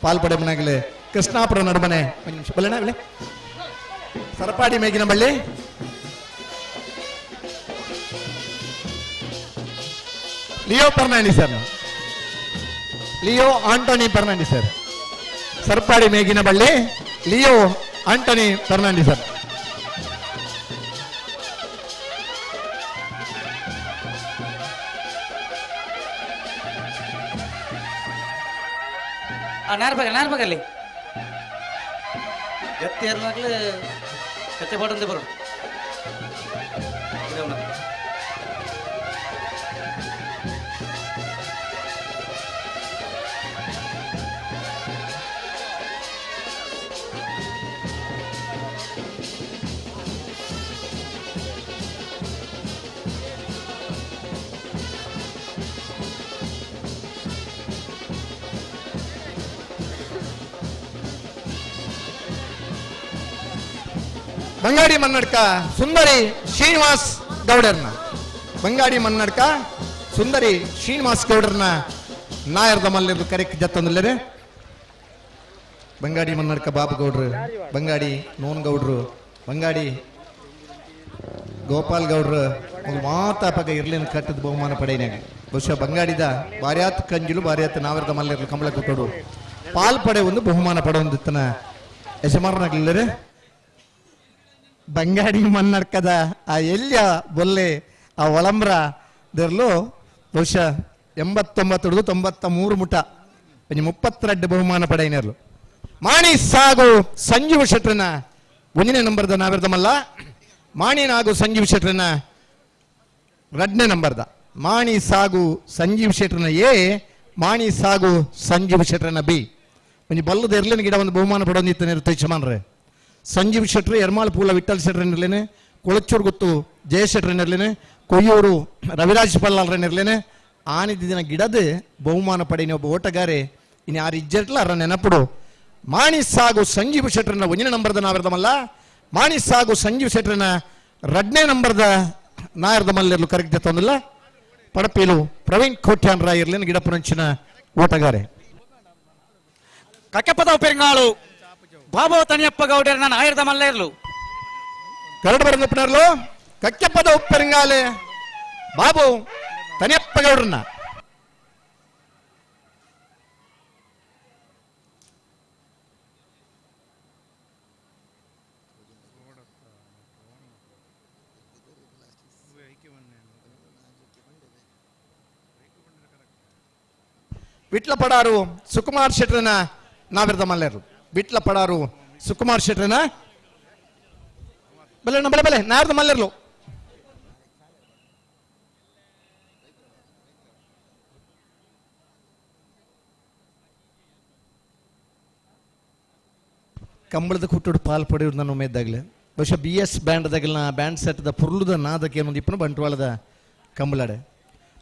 ಪಾಲ್ಪಡೆಮನಾಗಲೇ ಕೃಷ್ಣಾಪುರ ನಡುಮನೆ ಒಂದು ನಿಮಿಷ ಬಲ್ಲೇನಾ ಬೆಲೆ ಸರಪಾಡಿ ಮೇಗಿನ ಬಳ್ಳಿ Leo Fernandes sir, Leo Antony Fernandes sir, Sarpadi ಮೇಗಿನ ಬಳ್ಳಿ ಲಿಯೋ ಆಂಟೋನಿ ಫರ್ನಾಂಡಿಸ್ ಸರ್. ನಾರ್ಬಗಲ್ಲಿ ಗತ್ತಿ ಎರ್ನಾಗ್ಲೇ ಕತ್ತೆ ಪಾಡಂದೆ ಬರೋಣ. ಬಂಗಾಡಿ ಮನ್ನಡ್ಕ ಸುಂದರಿ ಶ್ರೀನಿವಾಸ್ ಗೌಡರ್ನ ಬಂಗಾಡಿ ಮನ್ನಡ್ಕ ಸುಂದರಿ ಶ್ರೀನಿವಾಸ್ ಗೌಡರ್ನ ನಾಯರ್ದ ಮಲ್ಲಿರ್ದು ಕರೆಕ್ ಜತ್ತೊಂದುಲ್ಲೇರೆ ಬಂಗಾಡಿ ಮನ್ನಡ್ಕ ಬಾಬು ಗೌಡ್ರು ಬಂಗಾಡಿ ನೋನ್ ಗೌಡ್ರು ಬಂಗಾಡಿ ಗೋಪಾಲ್ ಗೌಡ್ರು ಮಾತಾಪಗ ಇರ್ಲಿನ ಕಟ್ಟದ ಬಹುಮಾನ ಪಡೆಯನಾಗ ಬಹುಶಃ ಬಂಗಾಡಿದ ಬಾರ್ಯಾತ್ ಕಂಜಿಲು ಬಾರ್ಯಾತ್ ನಾವರ್ದ ಮಲ್ಲಿರ್ಲು ಕಂಬಳ ಕೊಟ್ಟೋಡು ಪಾಲ್ ಪಡೆ ಒಂದು ಬಹುಮಾನ ಪಡೊಂದಿತ್ತನ ಯಜಮಾನನಾಗ್ಲಿಲ್ಲರೆ ಬಂಗಾಡಿ ಮನ್ನಡ್ಕದ ಆ ಎಲ್ಲಿಯ ಬೊಲ್ಲೆ ಆ ಒಳಂಬ್ರ ದೆರ್ಲು ಬಹುಶಃ 89 ಹಿಡಿದು 93 ಮುಟ ಒಂಜಿ 32 ಬಹುಮಾನ ಪಡೆಯನೇರ್ಲು ಮಾಣಿ ಸಾಗು ಸಂಜೀವ ಶೆಟ್ರನ ಒಂದನೇ ನಂಬರ್ದ ನಾವೆರ್ದ ಮಲ್ಲ ಮಾಣಿ ನಾಗು ಸಂಜೀವ್ ಶೆಟ್ರನ ಎರಡನೇ ನಂಬರ್ದ ಮಾಣಿ ಸಾಗು ಸಂಜೀವ್ ಶೆಟ್ರನ ಎ ಮಾಣಿ ಸಾಗು ಸಂಜೀವ್ ಶೆಟ್ರನ ಬಿ ಒಂಜಿ ಬಲ್ಲದ ಎರ್ಲಿನ ಗಿಡ ಒಂದು ಬಹುಮಾನ ಪಡೊಂದಿತ್ತನೆ ಯಜಮಾನ್ರೆ ಸಂಜೀವ್ ಶೆಟ್ರು ಎರ್ಮಾಳ್ ಪೂಲ ವಿಠಲ್ ಶೆಟ್ರನಿರ್ಲೇನೆ ಕೊಳಚೂರು ಗುತ್ತು ಜಯ ಶೆಟ್ರನಿರ್ಲೇನೆ ಕೊಯ್ಯೂರು ರವಿರಾಜ್ ಪಲ್ಲಾಲ್ರನಿರ್ಲೇನೆ ಆನಿದ್ದ ದಿನ ಗಿಡದ ಬಹುಮಾನ ಪಡೆಯ ಒಬ್ಬ ಓಟಗಾರೆ ಇನ್ನು ಯಾರು ಇಜ್ಜಟ್ಲ ಅರ ನೆನಪುಡು ಮಾಣಿ ಸಾಗು ಸಂಜೀವ್ ಶೆಟ್ರನ ಒಂದನೇ ನಂಬರ್ದ ನಾವಿರ್ದ ಮಲ್ಲ ಮಾಣಿ ಸಾಗು ಸಂಜೀವ್ ಶೆಟ್ರನ ಎರಡನೇ ನಂಬರ್ದ ನಾಯರ್ದ ಮಲ್ಲಿರ್ಲು ಕರೆಕ್ಟ್ ತಂದಿಲ್ಲ ಪಡಪೇಲು ಪ್ರವೀಣ್ ಕೋಟ್ಯಾನ್ ರಾಯ್ ಇರ್ಲೇನೆ ಗಿಡಪುರಂಚಿನ ಓಟಗಾರೆ ಕಕ್ಕೆಪದ ಪೆರಿಂಗಾಳು ಬಾಬು ತನಿಯಪ್ಪ ಗೌಡರನ್ನ ನಾಯರ್ದ ಮಲ್ಲೇರ್ಲು ಕರಡು ಬರಂದಪ್ಪನರ್ಲು ಕಕ್ಕೆಪ್ಪದ ಉಪ್ಪೆರಿಂಗಾಲೆ ಬಾಬು ತನಿಯಪ್ಪ ಗೌಡ್ರನ್ನ ವಿಟ್ಲಪಡಾರು ಸುಕುಮಾರ್ ಶೆಟ್ರನ ನಾವಿರ್ದ ಮಲ್ಲೇರು ವಿಟ್ಲಪಡಾರು ಸುಕುಮಾರ್ ಶೆಟ್ರನ ಬಲೆ ಬಲೆ ಬಲೆ ನಾರ್ದ ಮಲ್ಲೇರ್ಲು ಕಂಬಳದ ಕುಟ್ಟುಡು ಪಾಲ್ ಪಡೆಯೋದು ನನ್ನ ಉಮೇದಾಗಲೇ ಬಹುಶಃ ಬಿ ಎಸ್ ಬ್ಯಾಂಡ್ದಾಗಲ ಬ್ಯಾಂಡ್ ಸೆಟ್ದ ಪುರ್ಲುದ ನಾದಕ್ಕೆ ಏನೊಂದು ಇಪ್ಪನು ಬಂಟ್ವಾಳದ ಕಂಬಳಾಡೆ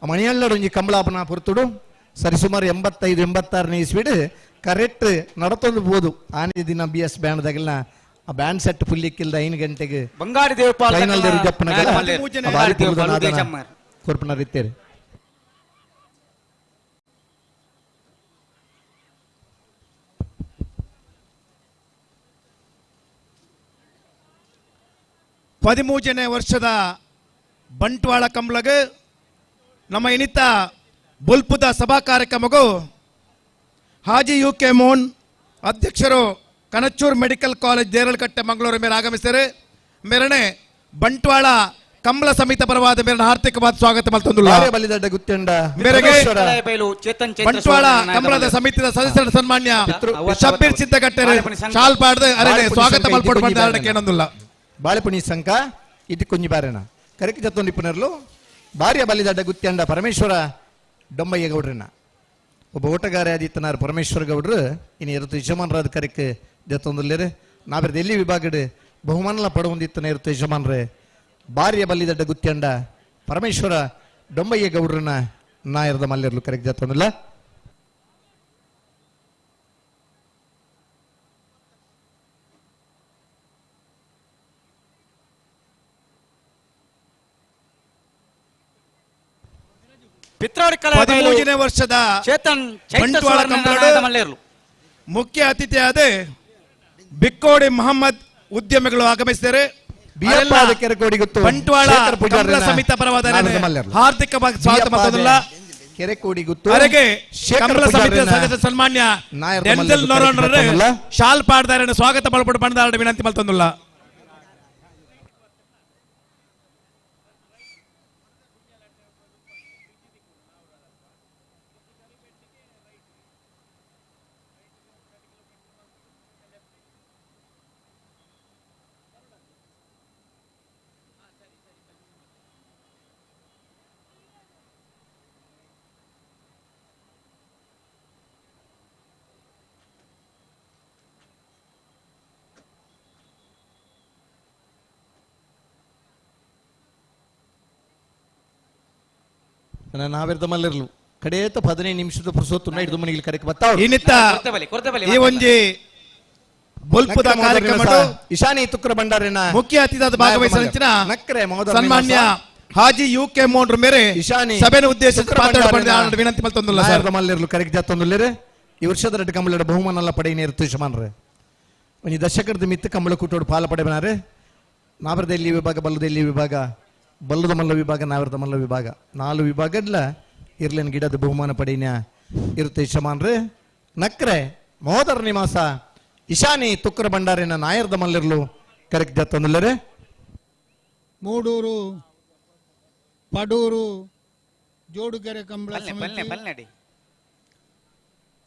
ಆ ಮಣಿಯಳ್ಳಾಡು ಒಂಜಿ ಕಂಬಳಾಪನ ಪೊರ್ತುಡು ಸರಿಸುಮಾರು 85 86ನೇ ಇಸ್ವಿಡ್ ಕರೆಕ್ಟ್ ನಡತೊಂದು ಬೋದು ಆನೆ ದಿನ ಬಿ ಎಸ್ ಬ್ಯಾಂಡ್ದಾಗಲ ಆ ಬ್ಯಾಂಡ್ ಸೆಟ್ ಫುಲ್ಲಿಕ್ಕಿಲ್ದ 5 ಗಂಟೆಗೆ ಬಂಗಾಡಿ ದೇವಪಾಲ್ ಫೈನಲ್ ಕೊರ್ಪನರ್ ಇತ್ತೇರಿ. ಪದಿಮೂಜನೇ ವರ್ಷದ ಬಂಟ್ವಾಳ ಕಂಬಳಗ ನಮ್ಮ ಇನಿತ ಬೊಲ್ಪುದ ಸಭಾ ಕಾರ್ಯಕ್ರಮಗೂ ಹಾಜಿ ಯು ಕೆ ಮೋಹನ್ ಅಧ್ಯಕ್ಷರು ಕಣಚೂರು ಮೆಡಿಕಲ್ ಕಾಲೇಜ್ ದೇರಳಕಟ್ಟೆ ಮಂಗಳೂರು ಮೇಲೆ ಆಗಮಿಸಿದರೆ ಮೇರಣೆ ಬಂಟ್ವಾಳ ಕಂಬಳ ಸಮಿತಿ ಪರವಾದ ಮೇರಣ ಹಾರ್ದಿಕವಾದ ಸ್ವಾಗತ ಮಲ್ತೊಂದುಲ್ಲ. ಮೇರೆಗೆ ಬಂಟ್ವಾಳ ಕಂಬಳದ ಸಮಿತಿಯ ಸದಸ್ಯರ ಸನ್ಮಾನ್ಯ ಶಬ್ಬೀರ್ ಸಿದ್ದಗಟ್ಟೆ ಶಾಲ್ ಪಾಡ್ದು ಅರೆ ಸ್ವಾಗತ ಮಲ್ಪೊಡು ಬಂದ ಕೇನೊಂದುಲ್ಲ. ಬಾಳೆಪುಣಿ ಸಂಕ ಇದು ಕೊಂಜಿ ಬಾರೇನ ಕರೆಕ್ ಜತ್ತೊಂದು ನಿಪುಣರ್ಲು ಭಾರ್ಯ ಬಲಿದಡ್ಡ ಗುತ್ತಂಡ ಪರಮೇಶ್ವರ ಡೊಂಬಯ್ಯ ಗೌಡ್ರನ್ನ ಒಬ್ಬ ಓಟಗಾರ ಆದಿತ್ತನಾರ್ ಪರಮೇಶ್ವರ ಗೌಡ್ರು ಇನ್ನು ಇರುತ್ತು ಯಜಮಾನರಾದ ಕರೆಕ್ ಜತ್ತೊಂದುಲ್ಲೇರು ನಾವಿರದ ಎಲ್ಲಿ ವಿಭಾಗಡ್ ಬಹುಮಾನಲ ಪಡವೊಂದಿತ್ತನ ಇರುತ್ತು ಯಜಮಾನ್ರೆ ಭಾರ್ಯ ಬಲಿದಡ್ಡ ಗುತ್ತಂಡ ಪರಮೇಶ್ವರ ಡೊಂಬಯ್ಯ ಗೌಡ್ರನ್ನ ನಾಯರದ ಮಲ್ಲೆರ್ಲು ಕರೆಕ್ ಜತ್ತೊಂದಿಲ್ಲ. ಪದಿಮೂರನೇ ವರ್ಷದ ಬಂಟ್ವಾಳ ಕಂಬಳದ ಮುಖ್ಯ ಅತಿಥಿಯಾದ ಬಿಕ್ಕೋಡಿ ಮೊಹಮ್ಮದ್ ಉದ್ಯಮಿಗಳು ಆಗಮಿಸಿದ್ದಾರೆ. ಬಂಟ್ವಾಳ ಕಂಬಳ ಸಮಿತಿ ಪರವಾದ ಹಾರ್ದಿಕವಾಗಿ ಸ್ವಾಗತ ಮಾಡುವುದಿಲ್ಲ. ಕಂಬಳ ಸಮಿತಿಯ ಸದಸ್ಯ ಸನ್ಮಾನ್ಯ ಡೆನ್ಸೆಲ್ ನೋರೋಣರೇ ಶಾಲ್ ಪಾಡ್ದಾರನ್ನು ಸ್ವಾಗತ ಮಲ್ಪಡು ಬಂದಾರ ವಿನಂತಿ ಮಲ್ತೊಂದುಲ್ಲ. ನಾವಿರ್ದ ಮಲ್ಲಿರ್ಲು ಕಡೇತ 15 ನಿಮಿಷದ ಪುರ್ಸೊತ್ತು ಹಿಡಿದು ಮನೆಗೆ ಕರೆಕ್ ಬರ್ತಾವ. ಇನ್ನಿತ್ತ ಈ ಒಂಜಿ ಬೊಲ್ಪುದ ಕಾರ್ಯಕ್ರಮ ಇಶಾನಿ ತುಕ್ರ ಭಂಡಾರಿನ ಮುಖ್ಯ ಅತಿಥಿಯಾದ ಭಾಗವಹಿಸಿದ ಸನ್ಮಾನ್ಯ ಹಾಜಿ ಯು ಕೆ ಮೋಂಡ್ರ ಮೇರೆ ಸಭೆನ ಉದ್ದೇಶಿಸಿ ಮಾತಾಡಬಂದ ವಿನಂತಿ ಮಲ್ತೊಂದುಲ್ಲ ಸರ್. ಮಲ್ಲೆರ್ಲು ಕರೆಕ್ ಜಾತೊಂದುಲ್ಲೆರ್ ಈ ವರ್ಷದ ರೆಡ್ ಕಂಬಳದ ಬಹುಮಾನಲ್ಲ ಪಡೆಯಿನ ತುಷಮಾನ್ರೆ ಒಂಜಿ ದಶಕದ ಮಿತ್ತು ಕಂಬಳ ಕೂಟೋಡು ಪಾಲ ಪಡೆಬನಾರೆ. ನಾವರದೆಲ್ಲಿ ವಿಭಾಗ, ಬಲ್ಲದೆಲ್ಲಿ ವಿಭಾಗ, ಬಲ್ಲದ ಮಲ್ಲ ವಿಭಾಗ, ನಾವರದ ಮಲ್ಲ ವಿಭಾಗ, 4 ವಿಭಾಗಡ್ಲ ಇರ್ಲೇನ್ ಗಿಡದ ಬಹುಮಾನ ಪಡೆಯಿನ ಇರುತ್ತೆ ಯಜಮಾನ್ರೆ. ನಕ್ರೆ ಮಹೋದರ ನಿವಾಸ ಇಶಾನಿ ತುಕ್ಕರ ಭಂಡಾರಿನ ನಾಯರ್ದ ಮಲ್ಲಿರ್ಲು ಕರೆಕ್ಟ್ ಜಾತೊಂದುಲ್ಲೆರ್. ಮೂಡೂರು ಪಡೂರು ಜೋಡುಗೆರೆ ಕಂಬಳ ಸಮಿತಿ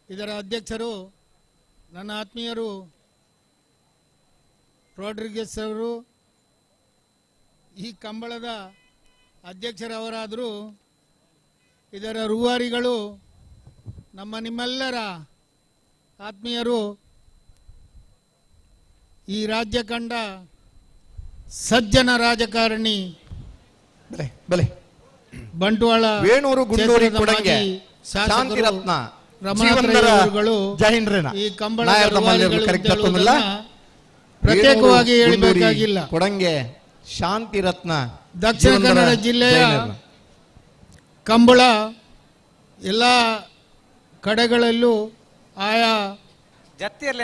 ಇದರ ಅಧ್ಯಕ್ಷರು ನನ್ನ ಆತ್ಮೀಯರು ರಾಡ್ರಿಗೆಸ್ ಅವರು, ಈ ಕಂಬಳದ ಅಧ್ಯಕ್ಷರವರಾದರೂ ಇದರ ರೂವಾರಿಗಳು ನಮ್ಮ ನಿಮ್ಮೆಲ್ಲರ ಆತ್ಮೀಯರು, ಈ ರಾಜ್ಯ ಕಂಡ ಸಜ್ಜನ ರಾಜಕಾರಣಿ ಬಲೆ ಬಲೆ ಬಂಟ್ವಾಳ ವೇಣೂರು ಗುಂಡೂರಿ ಕೊಡಂಗೆ ಶಾಂತಿರತ್ನ ರಮಣಾಥರವರುಗಳು ಈ ಕಂಬಳದ ಪ್ರತ್ಯೇಕವಾಗಿ ಹೇಳಬೇಕಾಗಿಲ್ಲ. ಕೊಡಂಗೆ ಶಾಂತಿರತ್ನ ದಕ್ಷಿಣ ಕನ್ನಡ ಜಿಲ್ಲೆಯ ಕಂಬಳ ಎಲ್ಲ ಕಡೆಗಳಲ್ಲೂ ಆಯಾ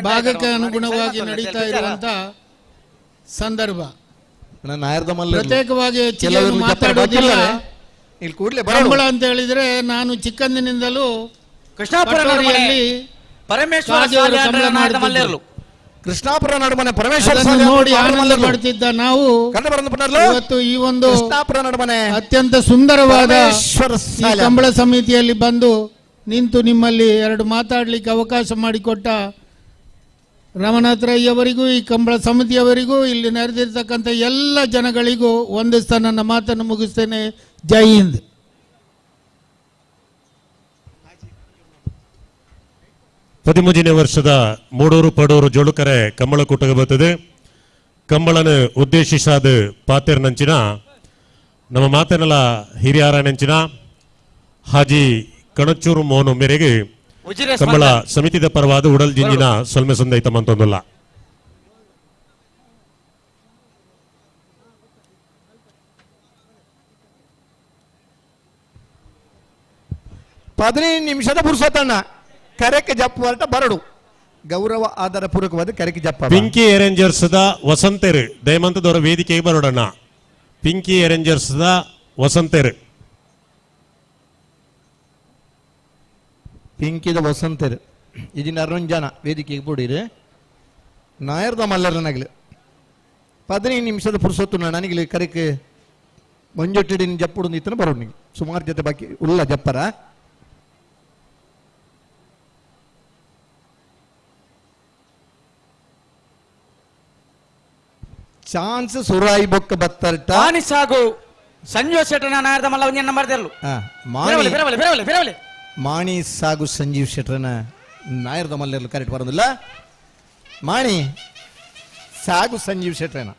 ಭಾಗಕ್ಕೆ ಅನುಗುಣವಾಗಿ ನಡೀತಾ ಇರುವಂತ ಸಂದರ್ಭ. ಪ್ರತ್ಯೇಕವಾಗಿ ಹೆಚ್ಚಿಗೆ ಮಾತಾಡೋದಿಲ್ಲ. ಕಂಬಳ ಅಂತ ಹೇಳಿದ್ರೆ ನಾನು ಚಿಕ್ಕಂದಿನಿಂದಲೂ ಕೃಷ್ಣಾಪುರ ನಡುಮನೆ ಪರಮೇಶ್ವರ ನೋಡಿ ಆನಂದ ಪಡ್ತಿದ್ದ ನಾವು ಇವತ್ತು ಈ ಒಂದು ಅತ್ಯಂತ ಸುಂದರವಾದ ಕಂಬಳ ಸಮಿತಿಯಲ್ಲಿ ಬಂದು ನಿಂತು ನಿಮ್ಮಲ್ಲಿ ಎರಡು ಮಾತಾಡಲಿಕ್ಕೆ ಅವಕಾಶ ಮಾಡಿಕೊಟ್ಟ ರಮನಾಥ ರೈಯವರಿಗೂ ಈ ಕಂಬಳ ಸಮಿತಿಯವರಿಗೂ ಇಲ್ಲಿ ನೆರೆದಿರ್ತಕ್ಕಂಥ ಎಲ್ಲ ಜನಗಳಿಗೂ ವಂದಿಸ್ತಾ ನನ್ನ ಮಾತನ್ನು ಮುಗಿಸ್ತೇನೆ. ಜೈ ಹಿಂದ್. 13ನೇ ವರ್ಷದ ಮೂಡೂರು ಪಡೂರು ಜೋಳುಕರೆ ಕಂಬಳ ಕೂಟಕ್ಕೆ ಬರ್ತದೆ. ಕಂಬಳನ ಉದ್ದೇಶಿಸಾದ ಪಾತೆರ್ನಂಚಿನ ನಮ್ಮ ಮಾತನೆಲ್ಲ ಹಿರಿಯರ ನೆಂಚಿನ ಹಾಜಿ ಕಣಚೂರು ಮೋನು ಮೇರೆಗೆ ಕಂಬಳ ಸಮಿತಿದ ಪರವಾದ ಉಡಲ್ ಜಿಂಜಿನ ಸೊಲ್ಮೆ ಸಂದೈತ ಮಂತೊಂದಲ್ಲ. ಪದಿನೈದು ನಿಮಿಷದ ಪುರುಷೋತ್ತಣ್ಣ ಕರೆಕ್ಕೆ ಜಪ್ಪು ಬರಡು ಗೌರವ ಆಧಾರ ಪೂರಕವಾದ ಕರೆಕ್ಕೆ ಜಪ್ಪ. ಪಿಂಕಿ ಅರೇಂಜರ್ಸ್ the ವಸಂತೇರು ದಯಮಂತದವರ ವೇದಿಕೆಗೆ ಬರೋಡಣ್ಣ. ಪಿಂಕಿ ಅರೇಂಜರ್ಸ್ the ವಸಂತೇರು ಪಿಂಕಿದ ವಸಂತೇರು ಇದಿನ ಅರುಣ್ ಜನ ವೇದಿಕೆಗೆ ಬೋಡಿರಿ. ನಾಯರ್ದ ಮಲ್ಲರನಾಗಲಿ 15 ನಿಮಿಷದ ಪುರುಷೊತ್ತು ನನಗೆ ಕರೆಕ್ಕೆ ಮಂಜೊಟ್ಟಿಡಿನ ಜಪ್ಪುಡು ಇತ್ತನ ಬರೋಡು ಸುಮಾರು ಜೊತೆ ಬಾಕಿ ಉಲ್ಲ ಜಪ್ಪರ. ಚಾನ್ಸ್ ಸುರಾಯಿ ಬೊಕ್ಕ ಬತ್ತರ್ಟ ಮಾನಿ ಸಾಗು ಸಂಜೀವ್ ಶೆಟ್ಟರ್ನ ನಾಯರ್ದ ಮಲ್ಲ ಒಂಜಿ ನಂಬರ್ ದೆರ್ಲು. ಮಾಣಿ ಮಾಣಿ ಸಾಗು ಸಂಜೀವ್ ಶೆಟ್ಟರ್ನ ನಾಯರ್ದ ಮಲ್ಲೆರ್ಲು ಕರೆಕ್ಟ್ ಬರೋದಿಲ್ಲ. ಮಾಣಿ ಸಾಗು ಸಂಜೀವ್ ಶೆಟ್ಟರ್ನ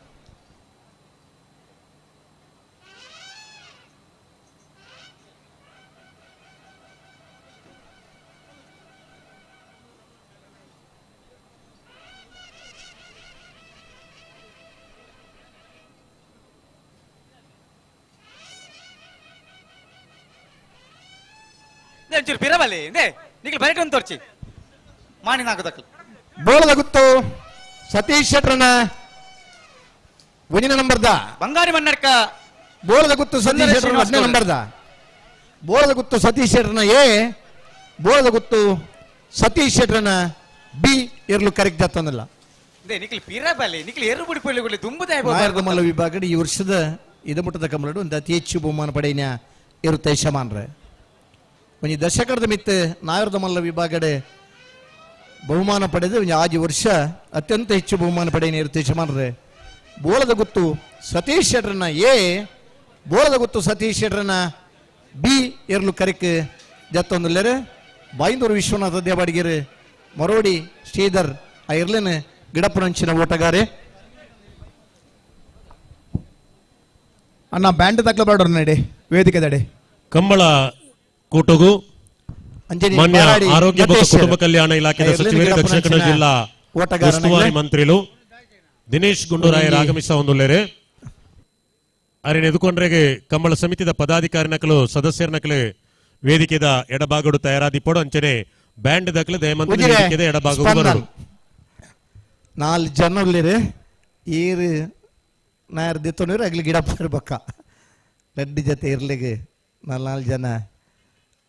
ಒಂಚೂರು ಬಿರಬಲ್ಲಿ ಇಂದೇ ನಿಖಿಲ್ ಬರಟು ಅಂತ ತೋರ್ಚಿ ಮಾಣಿ ನಾಕದಕ್ಕಲು ಬೋಳದ ಗುತ್ತು ಸತೀಶ್ ಶೆಟ್ಟರ್ನ ಒಂದಿನ ನಂಬರ್ದ ಬಂಗಾರಿ ಮನ್ನಡ್ಕ ಬೋಳದ ಗುತ್ತು ಸತೀಶ್ ಶೆಟ್ಟರ್ನ 1ನೇ ನಂಬರ್ದ ಬೋಳದ ಗುತ್ತು ಸತೀಶ್ ಶೆಟ್ಟರ್ನ ಎ ಬೋಳದ ಗುತ್ತು ಸತೀಶ್ ಶೆಟ್ಟರ್ನ ಬಿ ಇರ್ಲು ಕರೆಕ್ಟ್ ಜಾತಂದಲ್ಲ. ನಿಖಿಲ್ ಪಿರಬಲ್ಲಿ ನಿಖಿಲ್ ಎರು ಬುಡಿ ಪೊಳ್ಳಿ ತುಂಬುದೇ ನಾಯರ್ದ ಮಲ್ಲ ವಿಭಾಗ ಈ ವರ್ಷದ ಇದಮುಟ್ಟದ ಕಂಬಳಡು ಒಂದು ಅತಿ ಹೆಚ್ಚು ಬಹುಮಾನ ಪಡೆಯಿನ ಇರುತ್ತೆ ಯಜಮಾನ್ರೆ. ಒಂಜಿ ದಶಕದ ಮಿತ್ತು ನಾಯರ್ದ ಮಲ್ಲ ವಿಭಾಗಡೆ ಬಹುಮಾನ ಪಡೆದು ಒಂಜಿ ಆಜಿ ವರ್ಷ ಅತ್ಯಂತ ಹೆಚ್ಚು ಬಹುಮಾನ ಪಡೆಯಿನ ಇರುತ್ತೆ ಯಜಮಾನ್ರೆ. ಬೋಳದ ಗುತ್ತು ಸತೀಶ್ ಶೆಟ್ಟರ್ನ ಎ ಬೋಳದ ಗುತ್ತು ಸತೀಶ್ ಶೆಟ್ಟರ್ನ ಬಿ ಎರ್ಲು ಕರೆಕ್ ಜತ್ತೊಂದುಲ್ಲೆರ್. ಬಾಯಿಂದೂರು ವಿಶ್ವನಾಥ ದೇವಾಡಿಗೆರ್ ಮರೋಡಿ ಶ್ರೀಧರ್ ಆ ಇರ್ಲೇನ ಗಿಡಪ್ಪನಂಚಿನ ಓಟಗಾರೆ. ಅಣ್ಣ ಬ್ಯಾಂಡ್ ತಕ್ಲ ಬೇಡ ನಡಿ ವೇದಿಕೆ ದಡೆ. ಕಂಬಳ ಕೂಟಗು ಮಾನ್ಯ ಆರೋಗ್ಯ ಮತ್ತು ಕುಟುಂಬ ಕಲ್ಯಾಣ ಇಲಾಖೆಯ ಸಚಿವರು ದಕ್ಷಿಣ ಕನ್ನಡ ಜಿಲ್ಲಾ ಉಸ್ತುವಾರಿ ಮಂತ್ರಿಲು ದಿನೇಶ್ ಗುಂಡೂರಾಯರ್ ಆಗಮಿಸ ಹೊಂದುಲ್ಲೇರು. ಅರಿನ ಎದುಕೊಂಡ್ರೆಗೆ ಕಂಬಳ ಸಮಿತಿದ ಪದಾಧಿಕಾರಿ ನಕಲು ಸದಸ್ಯರ ನಕಲು ವೇದಿಕೆದ ಎಡಭಾಗಡು ತಯಾರಾದಿಪ್ಪಡು ಅಂಚನೆ ಬ್ಯಾಂಡ್ ದಕಲು ದಯಮಂತ್ರಿ ವೇದಿಕೆದ ಎಡಭಾಗಡು ಬರಡು. ನಾಲ್ ಜನ ಉಲ್ಲೇರು ಏರು ನಾಯರ್ ದಿತ್ತೊಂಡಿರು ಅಗ್ಲಿ ಗಿಡ ಬಕ್ಕ ರೆಡ್ಡಿ ಜೊತೆ ಇರ್ಲಿಗೆ ನಾಲ್ ಜನ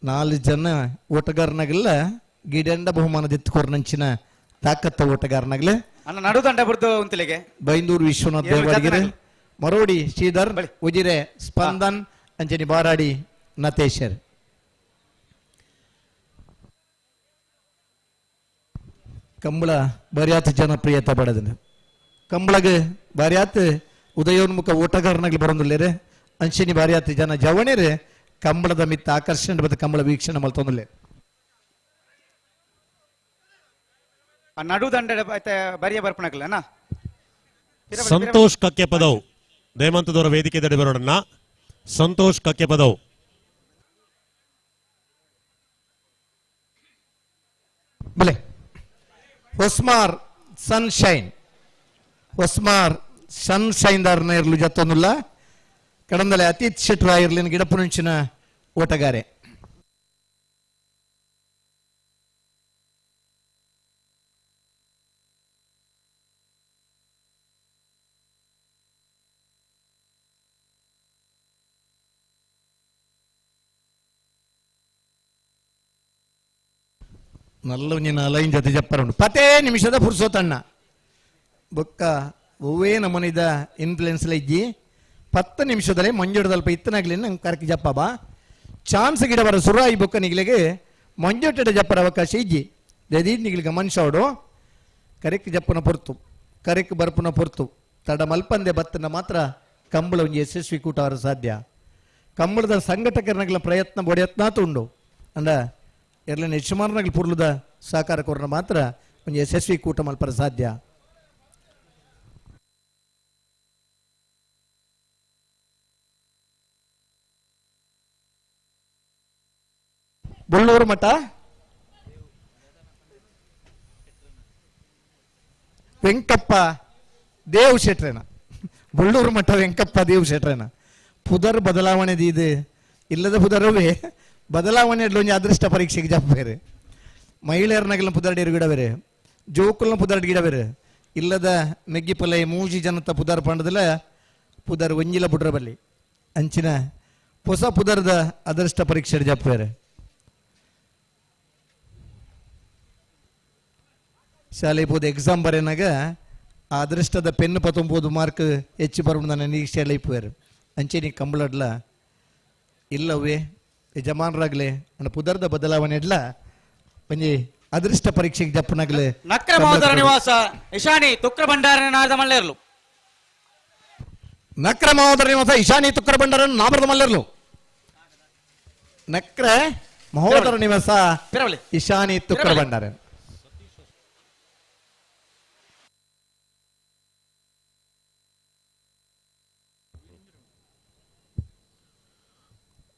ನಾಲ್ ಜನ ಓಟಗಾರನಾಗಲ್ಲ ಗಿಡಂಡ ಬಹುಮಾನ ದಿತ್ತುಕೊರ್ನಂಚಿನ ತಾಕತ್ತ ಓಟಗಾರನಾಗಲೇ ನಡುದಂಡ ಬುರ್ದು ಉಂತಲಿಗೆ ಬೈಂದೂರು ವಿಶ್ವನಾಥ್ ದೇವಾಡಿಗೆರೆ ಮರೋಡಿ ಶ್ರೀಧರ್ ಉಜಿರೆ ಸ್ಪಂದನ್ ಅಂಚನಿ ಬಾರಾಡಿ ನತೇಶರ್. ಕಂಬಳ ಬರ್ಯಾತ್ ಜನಪ್ರಿಯತೆ ಪಡೆದ ಕಂಬಳಗ ಬಾರ್ಯಾತ್ ಉದಯೋನ್ಮುಖ ಓಟಗಾರನಾಗಲಿ ಬರೋದಿಲ್ಲೇರೆ ಅಂಚಿನಿ ಬಾರ್ಯಾತ್ ಜನ ಜವಣೇರೆ ಕಂಬಳದ ಮಿತ್ತ ಆಕರ್ಷಣೆ ಬದ ಕಂಬಳ ವೀಕ್ಷಣೆ ಮಲ್ತೊಂದಿಲ್ಲ. ನಡುದಂಡ ಬರಿಯ ಬರ್ಪಣಕಲ್ಲ ಸಂತೋಷ್ ಕಕ್ಕೆ ಪದವ್ ದಯಮಂತದವರ ವೇದಿಕೆ ದಡಿ ಬರೋಣ. ಸಂತೋಷ್ ಕಕ್ಕೆ ಪದವ್ ಬಲೆ ಹೊಸ್ಮಾರ್ ಸನ್ಶೈನ್ ಹೊಸ್ಮಾರ್ ಸನ್ಶೈನ್ ದಾರನ ಇರಲು ಜತ್ತೊಂದುಲ್ಲ ಕಡಂದಲೆ ಅತೀತ್ ಶೆಟ್ರ ಇರ್ಲಿನ ಗಿಡಪುನುಂಚಿನ ಓಟಗಾರೆ. ನಲ್ಲ ನೀನು ಅಲೈನ್ ಜೊತೆ ಜಪ್ಪರ ಉಂಟು ಪತೇ ನಿಮಿಷದ ಪುರ್ಸೋತಣ್ಣ ಬೊಕ್ಕ ಒವ್ವೇ ನಮನಿದ ಇನ್ಫ್ಲುಯೆನ್ಸ್ ಇಜ್ಜಿ 10 ನಿಮಿಷದಲ್ಲೇ ಮಂಜುಡದಲ್ಪ ಇತ್ತನಾಗ್ಲಿ ನಂಗೆ ಕರಕ್ ಜಪ್ಪ ಬಾ ಚಾನ್ಸ್ ಗಿಡ ಬರ ಸುರಾಯಿ ಬೊಕ್ಕ ನಿಗ್ಲಿಗೆ ಮಂಜುಟೆಡ ಜಪ್ಪರ ಅವಕಾಶ ಇಜ್ಜಿ ದದೀದ್ ನಿಗ್ಲಿಗೆ ಮನುಷ್ಯಡು ಕರೆಕ್ ಜಪ್ಪನ ಪೊರ್ತು ಕರೆಕ್ ಬರ್ಪುನ ಪೊರ್ತು ತಡ ಮಲ್ಪಂದೆ ಬತ್ತನ ಮಾತ್ರ ಕಂಬಳ ಒಂಜಿ ಯಶಸ್ವಿ ಕೂಟ ಅವರ ಸಾಧ್ಯ. ಕಂಬಳದ ಸಂಘಟಕರನಗ್ಲ ಪ್ರಯತ್ನ ಬೊಡೆಯತ್ನಾತು ಉಂಡು ಅಂದ ಎರ್ಲನ ಯಜಮಾನನಾಗಲಿ ಪುರ್ಲದ ಸಹಕಾರ ಕೊರನ ಮಾತ್ರ ಒಂದು ಯಶಸ್ವಿ ಕೂಟ ಮಲ್ಪರ ಸಾಧ್ಯ. ಬೊಳ್ಳೂರು ಮಠ ವೆಂಕಪ್ಪ ದೇವ್ ಶೆಟ್ರೇನ ಬೊಳ್ಳೂರು ಮಠ ವೆಂಕಪ್ಪ ದೇವ್ ಶೆಟ್ರೇನ ಪುದರ್ ಬದಲಾವಣೆ ಇದು ಇಲ್ಲದ ಪುದರವೇ ಬದಲಾವಣೆ ಒಂಜಿ ಅದೃಷ್ಟ ಪರೀಕ್ಷೆಗೆ ಜಪ್ಪ ಬೇರೆ ಮಹಿಳೆಯರನಾಗಲ ಪುದರ್ಡಿರು ಗಿಡ ಬೇರೆ ಜೋಕುಲ್ನ ಪುದರ್ಡ್ ಗಿಡ ಬೇರೆ ಇಲ್ಲದ ಮೆಗ್ಗಿ ಪೊಲೆ ಮೂಜಿ ಜನತ ಪುದರ್ ಪಂಡದಲ್ಲ ಪುದರ್ ಒಂಜಿಲ ಬುಡ್ರ ಬಲ್ಲಿ ಅಂಚಿನ ಹೊಸ ಪುದರ್ದ ಅದೃಷ್ಟ ಪರೀಕ್ಷೆ ಜಪ್ಪ ಬೇರೆ. ಶಾಲೆ ಪೋದು ಎಕ್ಸಾಮ್ ಬರೇನಾಗ ಆ ಅದೃಷ್ಟದ ಪೆನ್ನು ಪತ್ತೊಂಬೋದು ಮಾರ್ಕ್ ಹೆಚ್ಚು ಬರೋಣ ನನ್ನ ನಿರೀಕ್ಷೆ ಇಪ್ಪುವೇರು ಅಂಚೆನಿ ಕಂಬಳಡ್ಲ ಇಲ್ಲವೇ ಯಜಮಾನರಾಗ್ಲೆ ನನ್ನ ಪುದರ್ದ ಬದಲಾವಣೆ ಇಡ್ಲ ಒಂಜಿ ಅದೃಷ್ಟ ಪರೀಕ್ಷೆಗೆ ಜಪ್ಪನಾಗ್ಲೆ. ನಕ್ರ ಮಹೋದರ ನಿವಾಸ ಇಶಾನಿ ತುಕ್ರ ಭಂಡಾರ ನಾರದ ಮಲ್ಲೇರ್ಲು ನಕ್ರ ಮಹೋದರ ನಿವಾಸ ಇಶಾನಿ ತುಕ್ರ ಭಂಡಾರ ನಾಮರದ ಮಲ್ಲೇರ್ಲು ನಕ್ರ ಮಹೋದರ ನಿವಾಸ ಇಶಾನಿ ತುಕ್ರ ಭಂಡಾರ.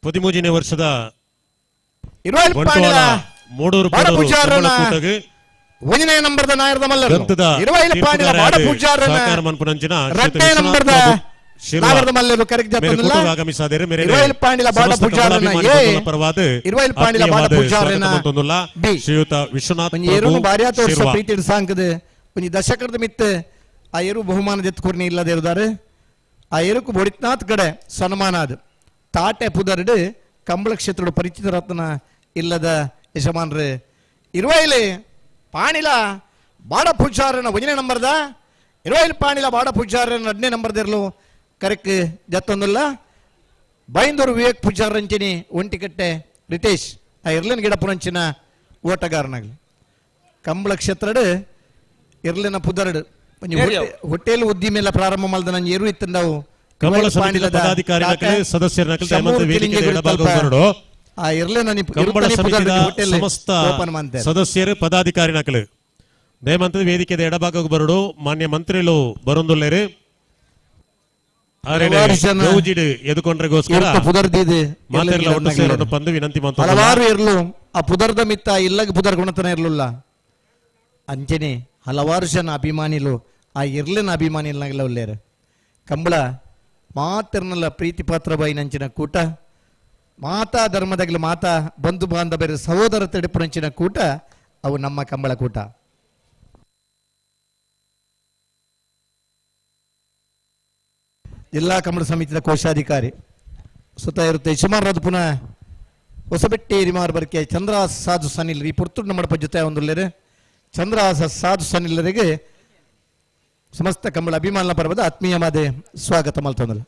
13ನೇ ವರ್ಷದ ಪ್ರೀತಿ ದಶಕದ ಮಿತ್ತ ಆ ಎರು ಬಹುಮಾನ ದೆತ್ತುಕೊರ್ನಿ ಇಲ್ಲದೆ ಇರುತ್ತಾರೆ ಆ ಎರುಕು ಬೊಡಿತ್ನಾಥ್ ಕಡೆ ಸನ್ಮಾನ ಅದು ತಾಟೆ ಪುದರ್ಡು ಕಂಬಳ ಕ್ಷೇತ್ರದ ಪರಿಚಿತ ರತ್ನ ಇಲ್ಲದ ಯಜಮಾನ್ರು ಇರುವೈಲಿ ಪಾಣಿಲ ಬಾಡ ಪೂಜಾರನ ಒಂದನೇ ನಂಬರ್ದ ಇರುವೈಲಿ ಪಾಣಿಲ ಬಾಡ ಪೂಜಾರನ ಎರಡನೇ ನಂಬರ್ದಿರಲು ಕರೆಕ್ ಜತ್ತೊಂದಿಲ್ಲ ಬೈಂದೂರು ವಿವೇಕ್ ಪೂಜಾರಂಚಿನಿ ಒಂಟಿಕಟ್ಟೆ ರಿತೇಶ್ ಆ ಇರ್ಲಿನ ಗಿಡಪುರಂಚಿನ ಓಟಗಾರನಾಗಲಿ ಕಂಬಳ ಕ್ಷೇತ್ರಡು ಇರ್ಲಿನ ಪುದರ್ಡು ಹೋಟೆಲ್ ಉದ್ದಿಮೆಲ್ಲ ಪ್ರಾರಂಭ ಮಾಡಿದ ನಂಗೆ ಎರು ಇತ್ತಂದವು ಕಂಬಳ ಸಮಿತಿಯ ಪದಾಧಿಕಾರಿಗಳ ಸದಸ್ಯರ ಕಂಬಳ ಸಮಿತಿಯ ಸಮಸ್ತ ಸದಸ್ಯರು ಪದಾಧಿಕಾರಿನಕಲು ದಯಮಂತ್ರಿ ವೇದಿಕೆದ ಎಡಭಾಗಕ್ಕೆ ಬರಡು ಮಾನ್ಯ ಮಂತ್ರಿಗಳು ಬರೊಂದುಲ್ಲೇರು ಎದುಕೊಂಡ್ರೆಗೋಸ್ಕರ ಬಂದು ವಿನಂತಿ ಹಲವಾರು ಇರ್ಲು ಆ ಪುದರ್ದ ಮಿತ್ತ ಇಲ್ಲಗ ಪುದರ್ ಗುಣತನ ಇರ್ಲಿಲ್ಲ ಅಂಚನೆ ಹಲವಾರು ಜನ ಅಭಿಮಾನಿಲು ಆ ಇರ್ಲಿನ ಅಭಿಮಾನಿಲ್ನಾಗೆಲ್ಲ ಉಳ್ಳೇರು. ಕಂಬಳ ಮಾತಿರ್ನಲ್ಲ ಪ್ರೀತಿ ಪಾತ್ರ ಬಾಯಿನಂಚಿನ ಕೂಟ, ಮಾತಾ ಧರ್ಮದಾಗಲಿ ಮಾತಾ ಬಂಧು ಬಾಂಧವರ ಸಹೋದರ ತಡಿಪುರಂಚಿನ ಕೂಟ ಅವು ನಮ್ಮ ಕಂಬಳ ಕೂಟ. ಜಿಲ್ಲಾ ಕಂಬಳ ಸಮಿತಿಯ ಕೋಶಾಧಿಕಾರಿ ಸುತ್ತ ಇರುತ್ತೆ ಸುಮಾರು ಪುನಃ ಹೊಸಬೆಟ್ಟಿ ರಿಮಾರ್ ಬರ್ಕೆ ಚಂದ್ರ ಸಾಧು ಸನಿಲ್ ಈ ಪುರ್ತುಡ್ ನಮ್ಮ ಜೊತೆ ಒಂದುಲ್ಲೇರು. ಚಂದ್ರ ಸಾಧು ಸನಿಲ್ಲರಿಗೆ ಸಮಸ್ತ ಕಂಬಳ ಅಭಿಮಾನ ಪರ್ವದ ಆತ್ಮೀಯ ಮಾದೆ ಸ್ವಾಗತ ಮಲ್ತೊಂದಲ್ಲ.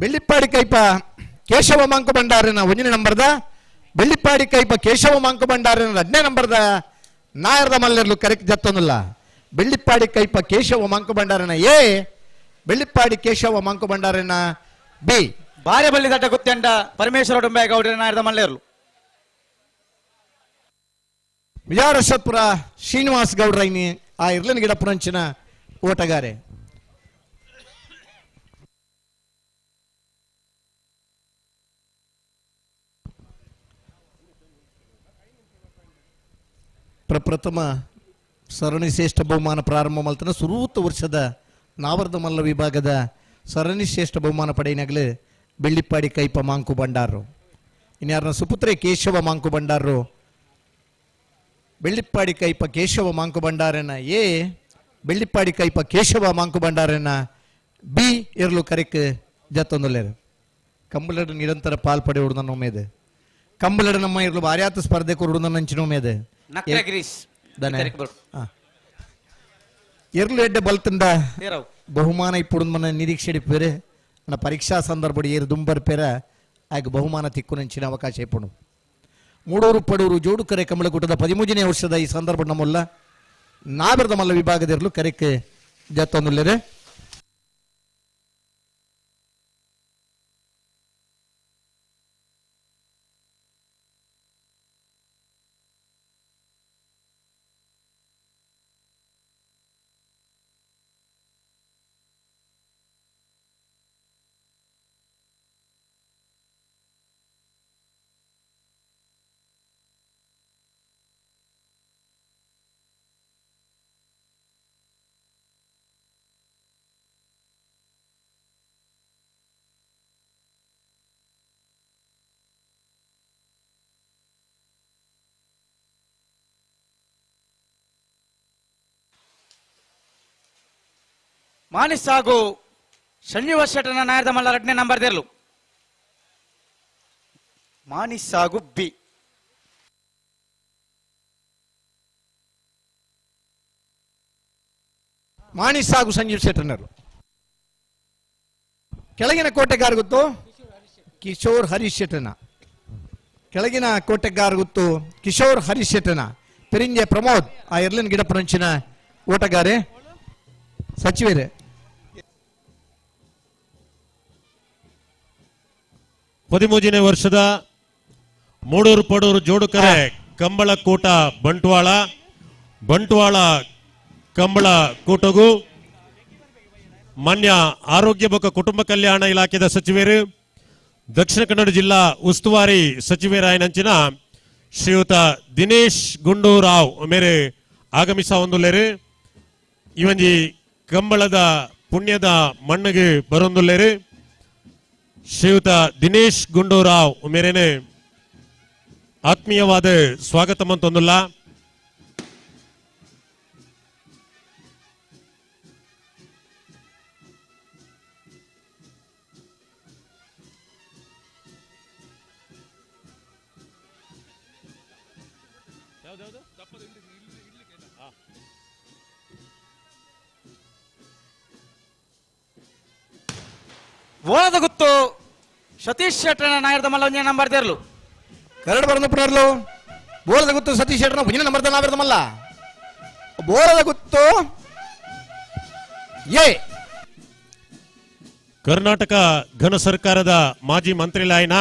ಬೆಳ್ಳಿಪ್ಪಾಡಿ ಕೈಪ ಕೇಶವ ಮಾಂಕು ಭಂಡಾರಿನ ಒಂದನೇ ನಂಬರ್ದ, ಬೆಳ್ಳಿಪ್ಪಾಡಿ ಕೈಪ ಕೇಶವ ಮಾಂಕು ಭಂಡಾರಿನ ಎರಡನೇ ನಂಬರ್ದ ನಾಯರದ ಮಲ್ಲೆರ್ಲು ಕರೆಕ್ಟ್ ಜತ್ತೊಂದಿಲ್ಲ. ಬೆಳ್ಳಿಪ್ಪಾಡಿ ಕೈಪ ಕೇಶವ ಮಾಂಕು ಭಂಡಾರಿನ ಎ, ಬೆಳ್ಳಿಪ್ಪಾಡಿ ಕೇಶವ ಮಾಂಕು ಭಂಡಾರಿನ ಬಿ. ಬಾರೆಬಳ್ಳಿ ದಡ್ಡ ಗುತ್ತಂಡ ಪರಮೇಶ್ವರ ಡೊಂಬೆ ನಾಯರದ ಮಲ್ಲೆರ್ಲು. ವಿಜಯರಸಪುರ ಶ್ರೀನಿವಾಸ್ ಗೌಡ್ರೈನಿ ಆ ಇರ್ಲನ್ ಗಿಡ ಪುರಂಚಿನ ಓಟಗಾರೆ. ಪ್ರಪ್ರಥಮ ಸರಣಿ ಶ್ರೇಷ್ಠ ಬಹುಮಾನ ಪ್ರಾರಂಭ ಮಲ್ತನ ಸುರೂತ ವರ್ಷದ ನಾವರ್ದ ಮಲ್ಲ ವಿಭಾಗದ ಸರಣಿ ಶ್ರೇಷ್ಠ ಬಹುಮಾನ ಪಡೆಯಿನಾಗಲೇ Bellippady ಕೈಪ Monk Bhandaru. ಇನ್ಯಾರನ ಸುಪುತ್ರೆ Keshava Monk Bhandaru, Bellippady ಕೈಪ Keshava Monk ಭಂಡಾರನ ಎ, ಬೆಳ್ಳಿಪ್ಪಾಡಿ ಕೈಪ ಕೇಶವ ಮಾಂಕು ಭಂಡಾರನ ಬಿ ಇರಲು ಕರೆಕ್ ಜತ್ತೊಂದುಲ್ಲೇರು. ಕಂಬಳಡು ನಿರಂತರ ಪಾಲ್ ಪಡೆಯುವುದು ನನ್ನ ಉಮೇದೆ. ಕಂಬಳಡು ನಮ್ಮ ಇರಲು ಭಾರ್ಯಾತ ಸ್ಪರ್ಧೆ ಕೊರುಡು ನನ್ನ ಅಂಚಿನ ಉಮೇದೆ. ಎರ್ಲು ಎಡ್ಡೆ ಬಲ್ತಂದ ಬಹುಮಾನ ಇಪ್ಪುಡು ಮನ ನಿರೀಕ್ಷೆ ಇಪ್ಪೇರೆ ನನ್ನ ಪರೀಕ್ಷಾ ಸಂದರ್ಭ ಏರು ದುಂಬರ್ ಪೇರ ಆಗ ಬಹುಮಾನ ತಿಕ್ಕು ನಂಚಿನ ಅವಕಾಶ ಇಪ್ಪುಡು. ಮೂಡೂರು ಪಡೂರು ಜೋಡುಕರೆ ಕಂಬಳಕೂಟದ 13ನೇ ವರ್ಷದ ಈ ಸಂದರ್ಭ ನಮ್ಮಲ್ಲ ನಾವಿರದ ಮಲ್ಲ ವಿಭಾಗದಿರಲು ಕರೆಕ್ ಜತ್ತೊಂದುಲ್ಲೇರೆ. ಮಾನಿಸ್ ಹಾಗೂ ಶ್ರೀನಿವಾಸ್ ಶೆಟ್ಟನ ನಾಯರದ ಮಲ್ಲ ಎರಡನೇ ನಂಬರ್ ದೇರ್ಲು. ಮಾನಿಸ್ ಹಾಗೂ ಬಿ. ಮಾನಿಸ್ ಹಾಗೂ ಸಂಜೀವ್ ಶೆಟ್ಟನರು. ಕೆಳಗಿನ ಕೋಟೆಗಾರ ಗೊತ್ತು ಕಿಶೋರ್ ಹರೀಶ್ ಶೆಟ್ಟನ. ಕೆಳಗಿನ ಕೋಟೆಗಾರ ಗೊತ್ತು ಕಿಶೋರ್ ಹರೀಶ್ ಶೆಟ್ಟನ. ಪೆರಿಂಜೆ ಪ್ರಮೋದ್ ಆ ಎರ್ಲಿನ್ ಗಿಡಪುರಂಚಿನ ಓಟಗಾರೆ ಸಚಿವರೇ. 13ನೇ ವರ್ಷದ ಮೂಡೂರು ಪಡೂರು ಜೋಡುಕರೆ ಕಂಬಳ ಕೂಟ ಬಂಟ್ವಾಳ, ಬಂಟ್ವಾಳ ಕಂಬಳ ಕೂಟಗೂ ಮಾನ್ಯ ಆರೋಗ್ಯ ಬೊಕ್ಕ ಕುಟುಂಬ ಕಲ್ಯಾಣ ಇಲಾಖೆದ ಸಚಿವರು, ದಕ್ಷಿಣ ಕನ್ನಡ ಜಿಲ್ಲಾ ಉಸ್ತುವಾರಿ ಸಚಿವರಾಯನಂಚಿನ ಶ್ರೀಯುತ ದಿನೇಶ್ ಗುಂಡೂರಾವ್ ಮೇರೆ ಆಗಮಿಸ ಒಂದುಲ್ಲೇರು. ಇವೊಂಜಿ ಕಂಬಳದ ಪುಣ್ಯದ ಮಣ್ಣಿಗೆ ಬರೊಂದುಲ್ಲೇರು. ಶ್ರೀಯುತ ದಿನೇಶ್ ಗುಂಡೂರಾವ್ ಮೇರೇನೆ ಆತ್ಮೀಯವಾದ ಸ್ವಾಗತ ಮಂತೊಂದುಲ್ಲ. ಓಣದ ಗುತ್ತು ಸತೀಶ್ ಶೆಟ್ಟನ ನಾಯರದ ಮಲ್ಲ ಒಂಜಿ ನಂಬರ್ ದೇರ್ಲು. ಕರಡು ಬರಂದು ಪುನರ್ಲು ಬೋಲದ ಗುತ್ತು ಸತೀಶ್ ಶೆಟ್ಟನ ಒಂಜಿನ ನಂಬರ್ ನಾವಿರದ ಮಲ್ಲ ಬೋಲದ ಗುತ್ತು ಎ. ಕರ್ನಾಟಕ ಘನ ಸರ್ಕಾರದ ಮಾಜಿ ಮಂತ್ರಿ ಲಾಯನ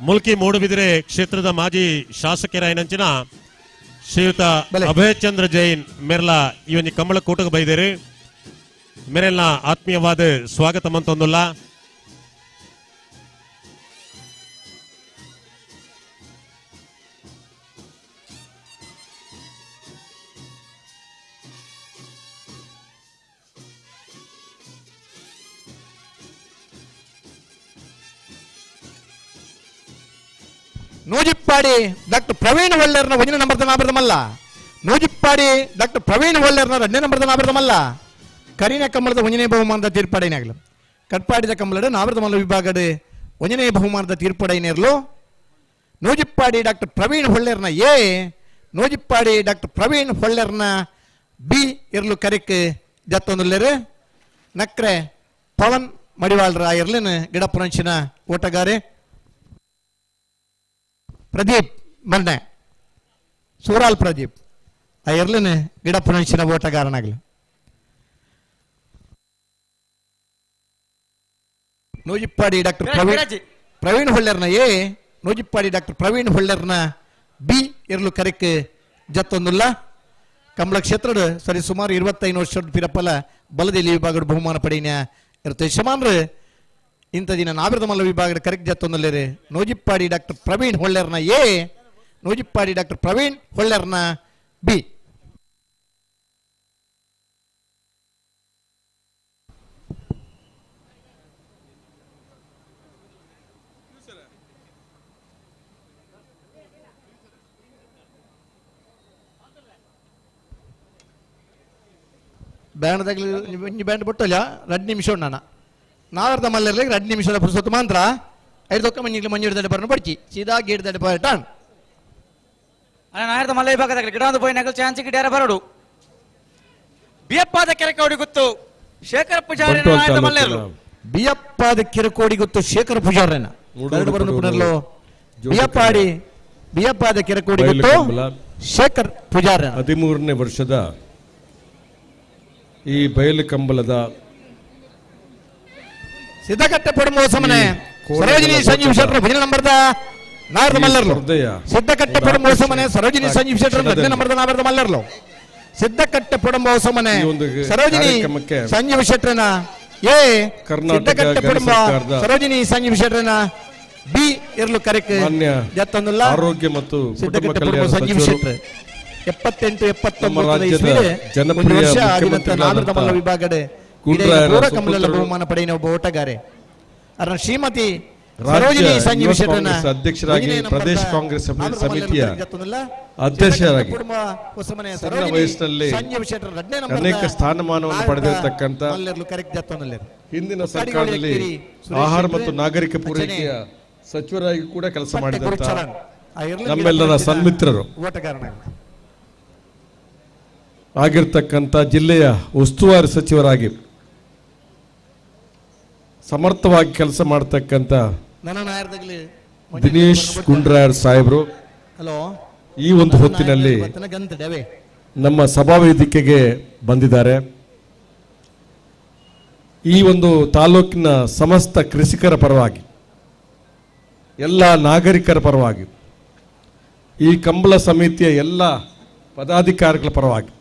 ಮುಲ್ಕಿ ಮೂಡುಬಿದಿರೆ ಕ್ಷೇತ್ರದ ಮಾಜಿ ಶಾಸಕರಾಯನಂಚಿನ ಶ್ರೀಯುತ ಅಭಯಚಂದ್ರ ಜೈನ್ ಮೆರ್ಲಾ ಈ ಒಂಜಿ ಕಂಬಳ ಕೂಟಕ್ಕೆ ಬೈದೇರು. ಮೇರೆಲ್ಲ ಆತ್ಮೀಯವಾದ ಸ್ವಾಗತ ಮಂತೊಂದುಲ್ಲ. Nojippadi doctor Praveen ಒಳ್ಳೆರ್ನ ಒಂದನೇ ನಂಬರ್ದ ನಾಬರ್ದಮಲ್ಲ. ನೂಜಿಪ್ಪಾಡಿ ಡಾಕ್ಟರ್ ಪ್ರವೀಣ್ ಒಳ್ಳೆರ್ನ ಎರಡನೇ ನಂಬರ್ದ ನಾಬರ್ದಮಲ್ಲ. ಕರಿನ ಕಂಬಳದ ಒಂದನೇ ಬಹುಮಾನದ ತೀರ್ಪಡೈನಾಗಲು ಕಟ್ಪಾಡಿದ ಕಂಬಳದ ನಾಬರ್ದಮಲ್ಲ ವಿಭಾಗದ ಒಂದನೇ ಬಹುಮಾನದ ತೀರ್ಪಡೈನೇರ್ಲು ನೂಜಿಪ್ಪಾಡಿ ಡಾಕ್ಟರ್ ಪ್ರವೀಣ್ ಹೊಳ್ಳೆರ್ನ ಎ, ನೂಜಿಪ್ಪಾಡಿ ಡಾಕ್ಟರ್ ಪ್ರವೀಣ್ ಹೊಳ್ಳೆರ್ನ ಬಿ ಇರ್ಲು ಕರಿಕ್ ಜತ್ತೊಂದುಲ್ಲೇರು. ನಕ್ರೆ ಪವನ್ ಮಡಿವಾಳ್ರ ಇರ್ಲಿನ ಗಿಡಪುರಂಚಿನ ಓಟಗಾರೆ ಪ್ರದೀಪ್ ಮನ್ನೆ ಸೂರಾಲ್ ಪ್ರದೀಪ್ ಆ ಇರ್ಲಿನ ಗಿಡಪುರಂಚಿನ ಓಟಗಾರನಾಗಲಿ. ನೂಜಿಪ್ಪಾಡಿ ಡಾಕ್ಟರ್ ಪ್ರವೀಣ್ ಹೊಳ್ಳೆರ್ನ ಎ, ನೂಜಿಪ್ಪಾಡಿ ಡಾಕ್ಟರ್ ಪ್ರವೀಣ್ ಹೊಳ್ಳೆರ್ನ ಬಿ ಇರ್ಲು ಕರೆಕ್ ಜತ್ತೊಂದುಲ್ಲ. ಕಮಲ ಕ್ಷೇತ್ರದ ಸರಿ ಸುಮಾರು 25 ವರ್ಷದ ಪಿರಪ್ಪಲ ಬಲದಲ್ಲಿ ವಿಭಾಗದ ಬಹುಮಾನ ಪಡೆಯ ಇರುತ್ತೆ ಯಜಮಾನ್ರು. ಇಂಥ ದಿನ ನಾವಿರದ ಮಲ್ಲ ವಿಭಾಗದ ಕರೆಕ್ ಜತ್ತೊಂದುಲ್ಲೇರು ನೂಜಿಪ್ಪಾಡಿ ಡಾಕ್ಟರ್ ಪ್ರವೀಣ್ ಹೊಳ್ಳೆರ್ನ ಎ, ನೂಜಿಪ್ಪಾಡಿ ಡಾಕ್ಟರ್ ಪ್ರವೀಣ್ ಹೊಳ್ಳೆರ್ನ ಬಿ. ಬ್ಯಾಂಡ್ದಾಗಲಿ ಒಂಜಿ ಬ್ಯಾಂಡ್ ಬೊಟ್ಟಲ್ಲ 2 ನಿಮಿಷ ಉಣ್ಣಣ ನಾವರ್ದ ಮಲ್ಲರ್ಲಿ 2 ನಿಮಿಷದ ಪುರ್ಸೊತ್ತು ಮಾತ್ರ ಐದೊಕ್ಕ ಮಂಜಿಗ್ಲಿ ಮಂಜೂರು ಬರನು ಪಡ್ಚಿ ಸೀದಾ ಗೇಟ್ ದಡ್ಡ ಟಾನ್. ನಾಯರ್ದ ಮಲ್ಲ ವಿಭಾಗದಾಗಲಿ ಗಿಡ ಒಂದು ಪೋಯಿ ನಗಲ್ ಚಾನ್ಸ್ ಗಿಡ್ಯಾರ ಬರಡು. ಬಿಯಪ್ಪಾದ ಕೆರೆಕೋಡಿ ಗುತ್ತು ಶೇಖರ ಪೂಜಾರಿ ನಾಯರ್ದ ಮಲ್ಲೇರ್ಲು. ಬಿಯಪ್ಪಾದ ಕೆರೆಕೋಡಿ ಗುತ್ತು ಶೇಖರ ಪೂಜಾರಿನ ಬಿಯಪ್ಪಾಡಿ ಬಿಯಪ್ಪಾದ ಕೆರೆಕೋಡಿ ಗುತ್ತು ಶೇಖರ್ ಪೂಜಾರಿ. 13ನೇ ವರ್ಷದ ಈ ಬಯಲು ಕಂಬಳದ ಸಿದ್ದಕಟ್ಟೆ ಪೊಡಂಬ ಸಮನೆ ಸರೋಜಿನಿ ಸಂಜೀವ್ ಶೆಟ್ಟರ್ ಭಜನೆ ನಂಬರ್ದ ನಾರದ ಮಲ್ಲರ್ಲು. ಸಿದ್ದಕಟ್ಟೆ ಪೊಡಂಬ ಸಮನೆ ಸರೋಜಿನಿ ಸಂಜೀವ್ ಶೆಟ್ಟರ್ ಭಜನೆ ನಂಬರ್ದ ನಾರದ ಮಲ್ಲರ್ಲು. ಸಿದ್ದಕಟ್ಟೆ ಪೊಡಂಬ ಸಮನೆ ಸರೋಜಿನಿ ಸಂಜೀವ್ ಶೆಟ್ಟರ್ನ ಎ, ಸಿದ್ದಕಟ್ಟೆ ಪೊಡಂಬ ಸರೋಜಿನಿ ಸಂಜೀವ್ ಶೆಟ್ಟರ್ನ ಬಿ ಇರ್ಲು ಕರೆಕ್ ಜತ್ತೊಂದುಲ್ಲ. ಆರೋಗ್ಯ ಮತ್ತು ಸಿದ್ದಕಟ್ಟೆ ಪೊಡಂಬ ಸಂಜೀವ್ ಶೆಟ್ಟರ್ 78 79 ಜನಪ್ರಿಯ ವರ್ಷ ನಾಗರದಮಲ್ಲ ವಿಭಾಗದ ಕಮಲಲ್ಲ ಬಹುಮಾನ ಪಡೆಯಿನ ಒಬ್ಬ ಓಟಗಾರೆ ಅದರ ಶ್ರೀಮತಿ ಸರೋಜಿನಿ ಸಂಜೀವ್ ಶೆಟ್ಟರ್ನ ಅಧ್ಯಕ್ಷರಾಗಿ ಪ್ರದೇಶ ಕಾಂಗ್ರೆಸ್ ಸಮಿತಿಯ ಅಧ್ಯಕ್ಷರಾಗಿ ಸಣ್ಣ ವಯಸ್ಸಿನಲ್ಲಿ ಅನೇಕ ಸ್ಥಾನಮಾನವನ್ನು ಪಡೆದಿರತಕ್ಕಂಥ ಹಿಂದಿನ ಸರ್ಕಾರದಲ್ಲಿ ಆಹಾರ ಮತ್ತು ನಾಗರಿಕ ಪೂರೈಕೆಯ ಸಚಿವರಾಗಿ ಕೂಡ ಕೆಲಸ ಮಾಡಿದಂತ ನಮ್ಮೆಲ್ಲರ ಸನ್ಮಿತ್ರರು ಆಗಿರ್ತಕ್ಕಂಥ ಜಿಲ್ಲೆಯ ಉಸ್ತುವಾರಿ ಸಚಿವರಾಗಿ ಸಮರ್ಥವಾಗಿ ಕೆಲಸ ಮಾಡತಕ್ಕಂಥ ದಿನೇಶ್ ಗುಂಡ್ರಾಯರ್ ಸಾಹೇಬರು ಈ ಒಂದು ಹೊತ್ತಿನಲ್ಲಿ ನಮ್ಮ ಸಭಾವೇದಿಕೆಗೆ ಬಂದಿದ್ದಾರೆ. ಈ ಒಂದು ತಾಲೂಕಿನ ಸಮಸ್ತ ಕೃಷಿಕರ ಪರವಾಗಿ, ಎಲ್ಲ ನಾಗರಿಕರ ಪರವಾಗಿ, ಈ ಕಂಬಳ ಸಮಿತಿಯ ಎಲ್ಲ ಪದಾಧಿಕಾರಿಗಳ ಪರವಾಗಿ,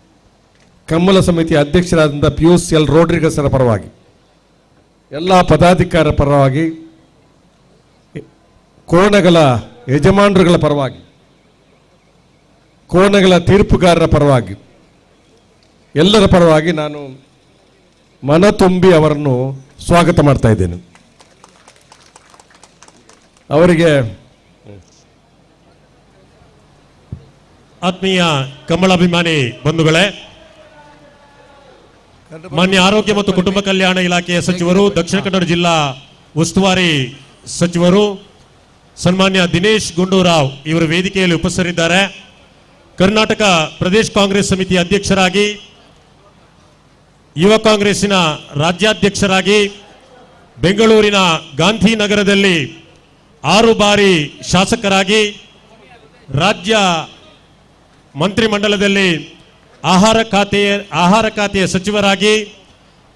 ಕಂಬಳ ಸಮಿತಿಯ ಅಧ್ಯಕ್ಷರಾದಂಥ ಪಿಯೂಷ್ ಎಲ್ ರೋಡ್ರಿಗಸರ ಪರವಾಗಿ, ಎಲ್ಲ ಪದಾಧಿಕಾರರ ಪರವಾಗಿ, ಕೋಣಗಳ ಯಜಮಾನರುಗಳ ಪರವಾಗಿ, ಕೋಣಗಳ ತೀರ್ಪುಗಾರರ ಪರವಾಗಿ, ಎಲ್ಲರ ಪರವಾಗಿ ನಾನು ಮನ ತುಂಬಿ ಅವರನ್ನು ಸ್ವಾಗತ ಮಾಡ್ತಾ ಇದ್ದೇನೆ. ಅವರಿಗೆ ಆತ್ಮೀಯ ಕಮಲಾಭಿಮಾನಿ ಬಂಧುಗಳೇ, ಮಾನ್ಯ ಆರೋಗ್ಯ ಮತ್ತು ಕುಟುಂಬ ಕಲ್ಯಾಣ ಇಲಾಖೆಯ ಸಚಿವರು, ದಕ್ಷಿಣ ಕನ್ನಡ ಜಿಲ್ಲಾ ಉಸ್ತುವಾರಿ ಸಚಿವರು ಸನ್ಮಾನ್ಯ ದಿನೇಶ್ ಗುಂಡೂರಾವ್ ಇವರು ವೇದಿಕೆಯಲ್ಲಿ ಉಪಸ್ಥಿತರಿದ್ದಾರೆ. ಕರ್ನಾಟಕ ಪ್ರದೇಶ ಕಾಂಗ್ರೆಸ್ ಸಮಿತಿಯ ಅಧ್ಯಕ್ಷರಾಗಿ, ಯುವ ಕಾಂಗ್ರೆಸ್ಸಿನ ರಾಜ್ಯಾಧ್ಯಕ್ಷರಾಗಿ, ಬೆಂಗಳೂರಿನ ಗಾಂಧಿನಗರದಲ್ಲಿ 6 ಬಾರಿ ಶಾಸಕರಾಗಿ, ರಾಜ್ಯ ಮಂತ್ರಿಮಂಡಲದಲ್ಲಿ ಆಹಾರ ಖಾತೆಯ ಸಚಿವರಾಗಿ,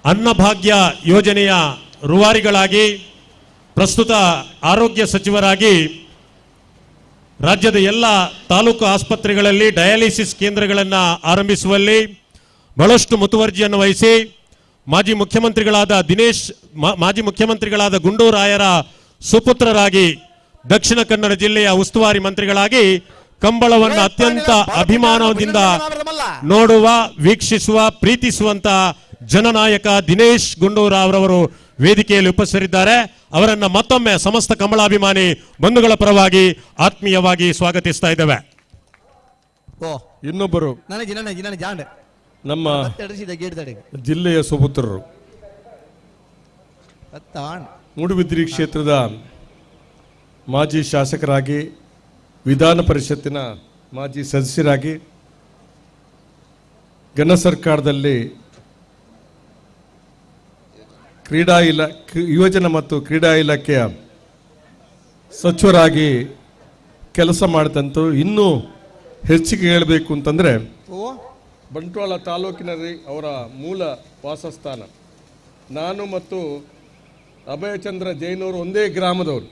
ಅನ್ನಭಾಗ್ಯ ಯೋಜನೆಯ ರೂವಾರಿಗಳಾಗಿ, ಪ್ರಸ್ತುತ ಆರೋಗ್ಯ ಸಚಿವರಾಗಿ ರಾಜ್ಯದ ಎಲ್ಲ ತಾಲೂಕು ಆಸ್ಪತ್ರೆಗಳಲ್ಲಿ ಡಯಾಲಿಸಿಸ್ ಕೇಂದ್ರಗಳನ್ನು ಆರಂಭಿಸುವಲ್ಲಿ ಬಹಳಷ್ಟು ಮುತುವರ್ಜಿಯನ್ನು ವಹಿಸಿ ಮಾಜಿ ಮುಖ್ಯಮಂತ್ರಿಗಳಾದ ಗುಂಡೂರಾಯರ ಸುಪುತ್ರರಾಗಿ ದಕ್ಷಿಣ ಕನ್ನಡ ಜಿಲ್ಲೆಯ ಉಸ್ತುವಾರಿ ಮಂತ್ರಿಗಳಾಗಿ ಕಂಬಳವನ್ನು ಅತ್ಯಂತ ಅಭಿಮಾನದಿಂದ ನೋಡುವ, ವೀಕ್ಷಿಸುವ, ಪ್ರೀತಿಸುವಂತ ಜನನಾಯಕ ದಿನೇಶ್ ಗುಂಡೂರಾವ್ರವರು ವೇದಿಕೆಯಲ್ಲಿ ಉಪಸ್ಥಿತರಿದ್ದಾರೆ. ಅವರನ್ನು ಮತ್ತೊಮ್ಮೆ ಸಮಸ್ತ ಕಂಬಳಾಭಿಮಾನಿ ಬಂಧುಗಳ ಪರವಾಗಿ ಆತ್ಮೀಯವಾಗಿ ಸ್ವಾಗತಿಸ್ತಾ ಇದ್ದೇವೆ. ಇನ್ನೊಬ್ಬರು ನಮ್ಮ ಜಿಲ್ಲೆಯ ಸುಪುತ್ರರು, ಮೂಡುಬಿದಿರಿ ಕ್ಷೇತ್ರದ ಮಾಜಿ ಶಾಸಕರಾಗಿ, ವಿಧಾನ ಪರಿಷತ್ತಿನ ಮಾಜಿ ಸದಸ್ಯರಾಗಿ, ಘನ ಸರ್ಕಾರದಲ್ಲಿ ಕ್ರೀಡಾ ಯುವಜನ ಮತ್ತು ಕ್ರೀಡಾ ಇಲಾಖೆಯ ಸಚಿವರಾಗಿ ಕೆಲಸ ಮಾಡಿದಂಥ, ಇನ್ನೂ ಹೆಚ್ಚಿಗೆ ಹೇಳಬೇಕು ಅಂತಂದರೆ ಬಂಟ್ವಾಳ ತಾಲೂಕಿನಲ್ಲಿ ಅವರ ಮೂಲ ವಾಸಸ್ಥಾನ. ನಾನು ಮತ್ತು ಅಭಯಚಂದ್ರ ಜೈನವರು ಒಂದೇ ಗ್ರಾಮದವರು.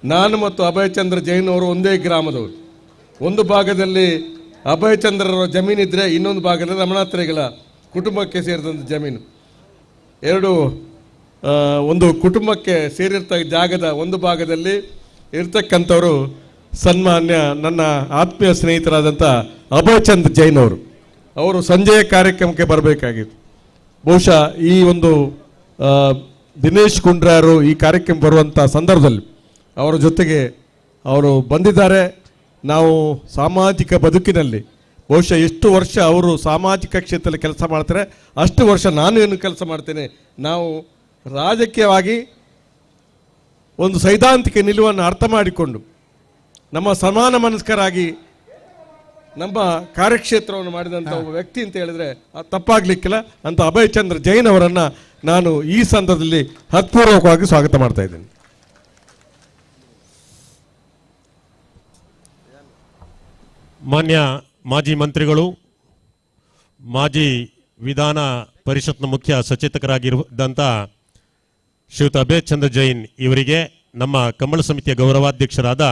ನಾನು ಮತ್ತು ಅಭಯಚಂದ್ರ ಜೈನವರು ಒಂದೇ ಗ್ರಾಮದವರು. ಒಂದು ಭಾಗದಲ್ಲಿ ಅಭಯಚಂದ್ರರ ಜಮೀನಿದ್ದರೆ ಇನ್ನೊಂದು ಭಾಗದಲ್ಲಿ ರಮಣಾತ್ರೇಗಳ ಕುಟುಂಬಕ್ಕೆ ಸೇರಿದಂಥ ಜಮೀನು. ಎರಡು ಒಂದು ಕುಟುಂಬಕ್ಕೆ ಸೇರಿರ್ತ ಜಾಗದ ಒಂದು ಭಾಗದಲ್ಲಿ ಇರ್ತಕ್ಕಂಥವರು ಸನ್ಮಾನ್ಯ ನನ್ನ ಆತ್ಮೀಯ ಸ್ನೇಹಿತರಾದಂಥ ಅಭಯಚಂದ್ರ ಜೈನ್ ಅವರು. ಅವರು ಸಂಜೆಯ ಕಾರ್ಯಕ್ರಮಕ್ಕೆ ಬರಬೇಕಾಗಿತ್ತು. ಬಹುಶಃ ಈ ಒಂದು ದಿನೇಶ್ ಗುಂಡ್ರಾರು ಈ ಕಾರ್ಯಕ್ರಮ ಬರುವಂಥ ಸಂದರ್ಭದಲ್ಲಿ ಅವರ ಜೊತೆಗೆ ಅವರು ಬಂದಿದ್ದಾರೆ. ನಾವು ಸಾಮಾಜಿಕ ಬದುಕಿನಲ್ಲಿ ಬಹುಶಃ ಎಷ್ಟು ವರ್ಷ ಅವರು ಸಾಮಾಜಿಕ ಕ್ಷೇತ್ರದಲ್ಲಿ ಕೆಲಸ ಮಾಡ್ತಾರೆ ಅಷ್ಟು ವರ್ಷ ನಾನು ಏನು ಕೆಲಸ ಮಾಡ್ತೇನೆ. ನಾವು ರಾಜಕೀಯವಾಗಿ ಒಂದು ಸೈದ್ಧಾಂತಿಕ ನಿಲುವನ್ನು ಅರ್ಥ ಮಾಡಿಕೊಂಡು ನಮ್ಮ ಸಮಾನ ಮನಸ್ಕರಾಗಿ ನಮ್ಮ ಕಾರ್ಯಕ್ಷೇತ್ರವನ್ನು ಮಾಡಿದಂಥ ಒಬ್ಬ ವ್ಯಕ್ತಿ ಅಂತ ಹೇಳಿದರೆ ತಪ್ಪಾಗಲಿಕ್ಕಿಲ್ಲ ಅಂತ ಅಭಯಚಂದ್ರ ಜೈನ್ ಅವರನ್ನು ನಾನು ಈ ಸಂದರ್ಭದಲ್ಲಿ ಹೃತ್ಪೂರ್ವಕವಾಗಿ ಸ್ವಾಗತ ಮಾಡ್ತಾ ಇದ್ದೇನೆ. ಮಾನ್ಯ ಮಾಜಿ ಮಂತ್ರಿಗಳು, ಮಾಜಿ ವಿಧಾನ ಪರಿಷತ್ನ ಮುಖ್ಯ ಸಚೇತಕರಾಗಿರುವಂಥ ಶ್ರೀಯುತ ಅಭಯಚಂದ್ರ ಜೈನ್ ಇವರಿಗೆ ನಮ್ಮ ಕಂಬಳ ಸಮಿತಿಯ ಗೌರವಾಧ್ಯಕ್ಷರಾದ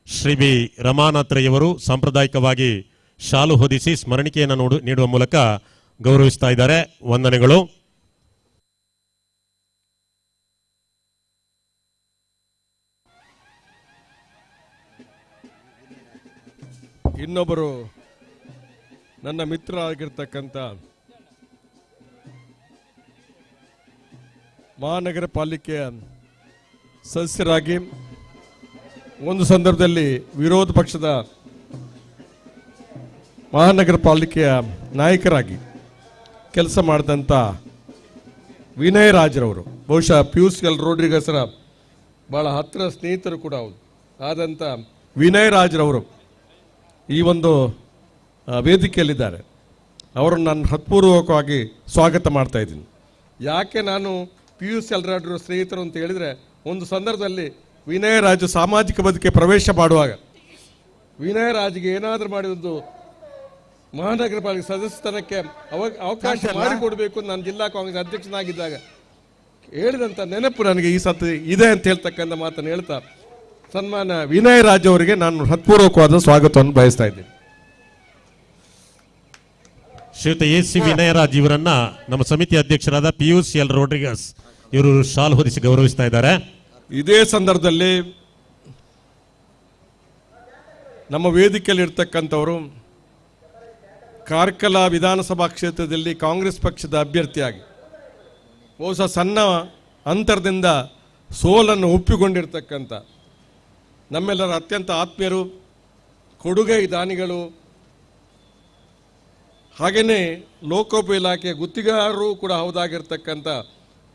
ಶ್ರೀ ಬಿ ರಮಾನಾಥರಯ್ಯವರು ಸಾಂಪ್ರದಾಯಿಕವಾಗಿ ಶಾಲು ಹೊದಿಸಿ ಸ್ಮರಣಿಕೆಯನ್ನು ನೀಡುವ ಮೂಲಕ ಗೌರವಿಸ್ತಾ ಇದ್ದಾರೆ. ವಂದನೆಗಳು. ಇನ್ನೊಬ್ಬರು ನನ್ನ ಮಿತ್ರ ಆಗಿರ್ತಕ್ಕಂಥ ಮಹಾನಗರ ಪಾಲಿಕೆಯ ಸದಸ್ಯರಾಗಿ ಒಂದು ಸಂದರ್ಭದಲ್ಲಿ ವಿರೋಧ ಪಕ್ಷದ ಮಹಾನಗರ ಪಾಲಿಕೆಯ ನಾಯಕರಾಗಿ ಕೆಲಸ ಮಾಡಿದಂಥ ವಿನಯ್ ರಾಜ್ರವರು, ಬಹುಶಃ ಪಿಯೂಷ್ ಎಲ್ ರೋಡ್ರಿಗಸ್ರ ಭಾಳ ಹತ್ತಿರ ಸ್ನೇಹಿತರು ಕೂಡ ಹೌದು ಆದಂಥ ವಿನಯ್ ರಾಜ್ರವರು ಈ ಒಂದು ವೇದಿಕೆಯಲ್ಲಿದ್ದಾರೆ. ಅವರನ್ನು ನಾನು ಹೃತ್ಪೂರ್ವಕವಾಗಿ ಸ್ವಾಗತ ಮಾಡ್ತಾ ಇದ್ದೀನಿ. ಯಾಕೆ ನಾನು ಪಿಯೂಷ್ ಎಲ್ ರಾಡ್ರ ಸ್ನೇಹಿತರು ಅಂತ ಹೇಳಿದರೆ, ಒಂದು ಸಂದರ್ಭದಲ್ಲಿ ವಿನಯ್ ರಾಜು ಸಾಮಾಜಿಕ ಬದುಕಿಗೆ ಪ್ರವೇಶ ಮಾಡುವಾಗ ವಿನಯ್ ರಾಜ್ಗೆ ಏನಾದರೂ ಮಾಡಿ ಒಂದು ಮಹಾನಗರ ಪಾಲಿಕೆ ಸದಸ್ಯಸ್ಥಾನಕ್ಕೆ ಅವಕಾಶ ಮಾಡಿಕೊಡಬೇಕು ನಾನು ಜಿಲ್ಲಾ ಕಾಂಗ್ರೆಸ್ ಅಧ್ಯಕ್ಷನಾಗಿದ್ದಾಗ ಹೇಳಿದಂಥ ನೆನಪು ನನಗೆ ಈ ಸತಿ ಇದೆ ಅಂತ ಹೇಳ್ತಕ್ಕಂಥ ಮಾತನ್ನು ಹೇಳ್ತಾ ಸನ್ಮಾನ ವಿನಯ್ ರಾಜ್ ಅವರಿಗೆ ನಾನು ಹೃತ್ಪೂರ್ವಕವಾದ ಸ್ವಾಗತವನ್ನು ಬಯಸ್ತಾ ಇದ್ದೀನಿ. ಶ್ರೀಯುತ ಎ ಸಿ ವಿನಯರಾಜ್ ಇವರನ್ನ ನಮ್ಮ ಸಮಿತಿ ಅಧ್ಯಕ್ಷರಾದ ಪಿಯೂಷ್ ಎಲ್ ರೋಡ್ರಿಗಸ್ ಇವರು ಶಾಲ್ ಹೊದಿಸಿ ಗೌರವಿಸ್ತಾ ಇದ್ದಾರೆ. ಇದೇ ಸಂದರ್ಭದಲ್ಲಿ ನಮ್ಮ ವೇದಿಕೆಯಲ್ಲಿ ಇರ್ತಕ್ಕಂಥವರು ಕಾರ್ಕಳ ವಿಧಾನಸಭಾ ಕ್ಷೇತ್ರದಲ್ಲಿ ಕಾಂಗ್ರೆಸ್ ಪಕ್ಷದ ಅಭ್ಯರ್ಥಿಯಾಗಿ ಬಹುಶಃ ಸಣ್ಣ ಅಂತರದಿಂದ ಸೋಲನ್ನು ಒಪ್ಪಿಕೊಂಡಿರ್ತಕ್ಕಂಥ ನಮ್ಮೆಲ್ಲರ ಅತ್ಯಂತ ಆತ್ಮೀಯರು, ಕೊಡುಗೈ ದಾನಿಗಳು, ಹಾಗೆಯೇ ಲೋಕೋಪಯೋಗಿ ಇಲಾಖೆಯ ಗುತ್ತಿಗೆದಾರರು ಕೂಡ ಹೌದಾಗಿರ್ತಕ್ಕಂಥ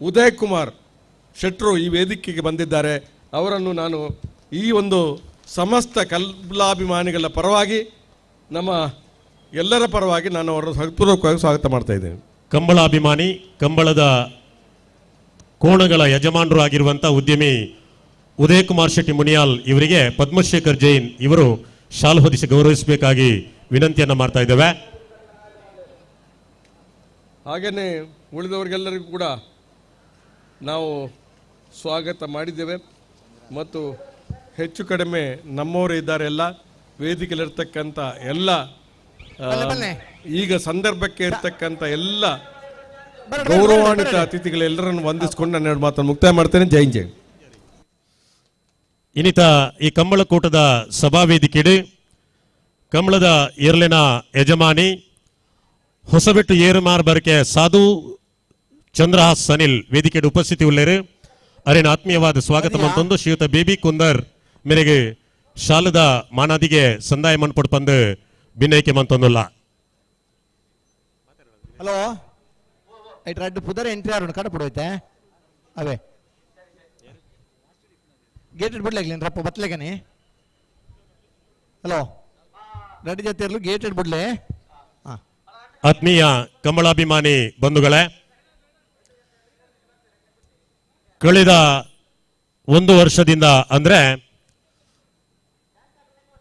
ಉದಯ್ ಕುಮಾರ್ ಶೆಟ್ಟರು ಈ ವೇದಿಕೆಗೆ ಬಂದಿದ್ದಾರೆ. ಅವರನ್ನು ನಾನು ಈ ಒಂದು ಸಮಸ್ತ ಕಲಾಭಿಮಾನಿಗಳ ಪರವಾಗಿ, ನಮ್ಮ ಎಲ್ಲರ ಪರವಾಗಿ ನಾನು ಅವರನ್ನು ಹೃತ್ಪೂರ್ವಕವಾಗಿ ಸ್ವಾಗತ ಮಾಡ್ತಾ ಇದ್ದೇನೆ. ಕಂಬಳಾಭಿಮಾನಿ, ಕಂಬಳದ ಕೋಣಗಳ ಯಜಮಾನರು ಆಗಿರುವಂಥ ಉದ್ಯಮಿ ಉದಯ್ ಕುಮಾರ್ ಶೆಟ್ಟಿ ಮುನಿಯಾಲ್ ಇವರಿಗೆ ಪದ್ಮಶೇಖರ್ ಜೈನ್ ಇವರು ಶಾಲು ಹೊದಿಸಿ ಗೌರವಿಸಬೇಕಾಗಿ ವಿನಂತಿಯನ್ನು ಮಾಡ್ತಾ ಇದ್ದೇವೆ. ಹಾಗೆಯೇ ಉಳಿದವರಿಗೆಲ್ಲರಿಗೂ ಕೂಡ ನಾವು ಸ್ವಾಗತ ಮಾಡಿದ್ದೇವೆ ಮತ್ತು ಹೆಚ್ಚು ಕಡಿಮೆ ನಮ್ಮವರು ಇದ್ದಾರೆ. ಎಲ್ಲ ವೇದಿಕೆಯಲ್ಲಿರ್ತಕ್ಕಂಥ ಎಲ್ಲ ಈಗ ಸಂದರ್ಭಕ್ಕೆ ಇರ್ತಕ್ಕಂಥ ಎಲ್ಲ ಗೌರವಾನ್ವಿತ ಅತಿಥಿಗಳೆಲ್ಲರನ್ನು ವಂದಿಸಿಕೊಂಡು ನನ್ನ ಎರಡು ಮಾತನ್ನು ಮುಕ್ತಾಯ ಮಾಡ್ತೇನೆ. ಜೈ ಜೈ. ಇನ್ನಿತ ಈ ಕಂಬಳಕೂಟದ ಸಭಾವೇದಿಕೆಡೆ ಕಂಬಳದ ಏರ್ಲಿನ ಯಜಮಾನಿ ಹೊಸಬೆಟ್ಟು ಏರುಮಾರ್ ಬರಕೆ ಸಾಧು ಚಂದ್ರಹಾಸ್ ಸನಿಲ್ ವೇದಿಕೆಡ್ ಉಪಸ್ಥಿತಿ ಉಳ್ಳೇರು. ಅರೇನ ಆತ್ಮೀಯವಾದ ಸ್ವಾಗತ ಮಂತೊಂದು ಶ್ರೀಯುತ ಬೇಬಿ ಕುಂದರ್ ಮೇರೆಗೆ ಶಾಲದ ಮಾನಾದಿಗೆ ಸಂದಾಯ ಮನ್ಪೊಡು ಪಂದು ಬಿನ್ನೈಕೆ ಮಂತೊಂದುಲ್ಲ. ಹಲೋ ಐಟ್ ರಡ್ಡು ಪುದರ್ ಎಂಟ್ರಿ ಆರು ಕಡಪಡು ಐತೆ ಅವೇ ಗೇಟ್ ಬಿಡ್ಲೇಗ್ಲಿ ರಪ್ಪ ಬತ್ಲೇಗನಿ. ಹಲೋ ರೆಡ್ಡಿ ಜೊತೆ ಇರಲು ಗೇಟ್ ಇಡ್ಬಿಡ್ಲೆ. ಆತ್ಮೀಯ ಕಂಬಳಾಭಿಮಾನಿ ಬಂಧುಗಳೇ, ಕಳೆದ ಒಂದು ವರ್ಷದಿಂದ ಅಂದ್ರೆ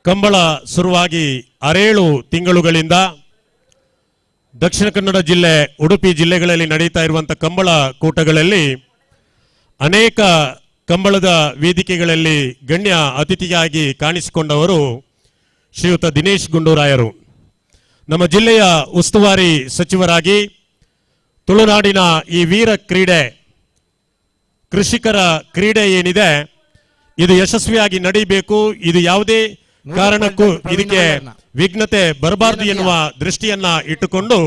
ಕಂಬಳ ಶುರುವಾಗಿ 6 ತಿಂಗಳುಗಳಿಂದ ದಕ್ಷಿಣ ಕನ್ನಡ ಜಿಲ್ಲೆ, ಉಡುಪಿ ಜಿಲ್ಲೆಗಳಲ್ಲಿ ನಡೆಯುತ್ತಾ ಇರುವಂಥ ಕಂಬಳ ಕೂಟಗಳಲ್ಲಿ ಅನೇಕ ಕಂಬಳದ ವೇದಿಕೆಗಳಲ್ಲಿ ಗಣ್ಯ ಅತಿಥಿಯಾಗಿ ಕಾಣಿಸಿಕೊಂಡವರು ಶ್ರೀಯುತ ದಿನೇಶ್ ಗುಂಡೂರಾಯರು. ನಮ್ಮ ಜಿಲ್ಲೆಯ ಉಸ್ತುವಾರಿ ಸಚಿವರಾಗಿ ತುಳುನಾಡಿನ ಈ ವೀರ ಕ್ರೀಡೆ, ಕೃಷಿಕರ ಕ್ರೀಡೆ ಏನಿದೆ ಇದು ಯಶಸ್ವಿಯಾಗಿ ನಡೀಬೇಕು, ಇದು ಯಾವುದೇ ಕಾರಣಕ್ಕೂ ಇದಕ್ಕೆ ವಿಘ್ನತೆ ಬರಬಾರದು ಎನ್ನುವ ದೃಷ್ಟಿಯನ್ನ ಇಟ್ಟುಕೊಂಡು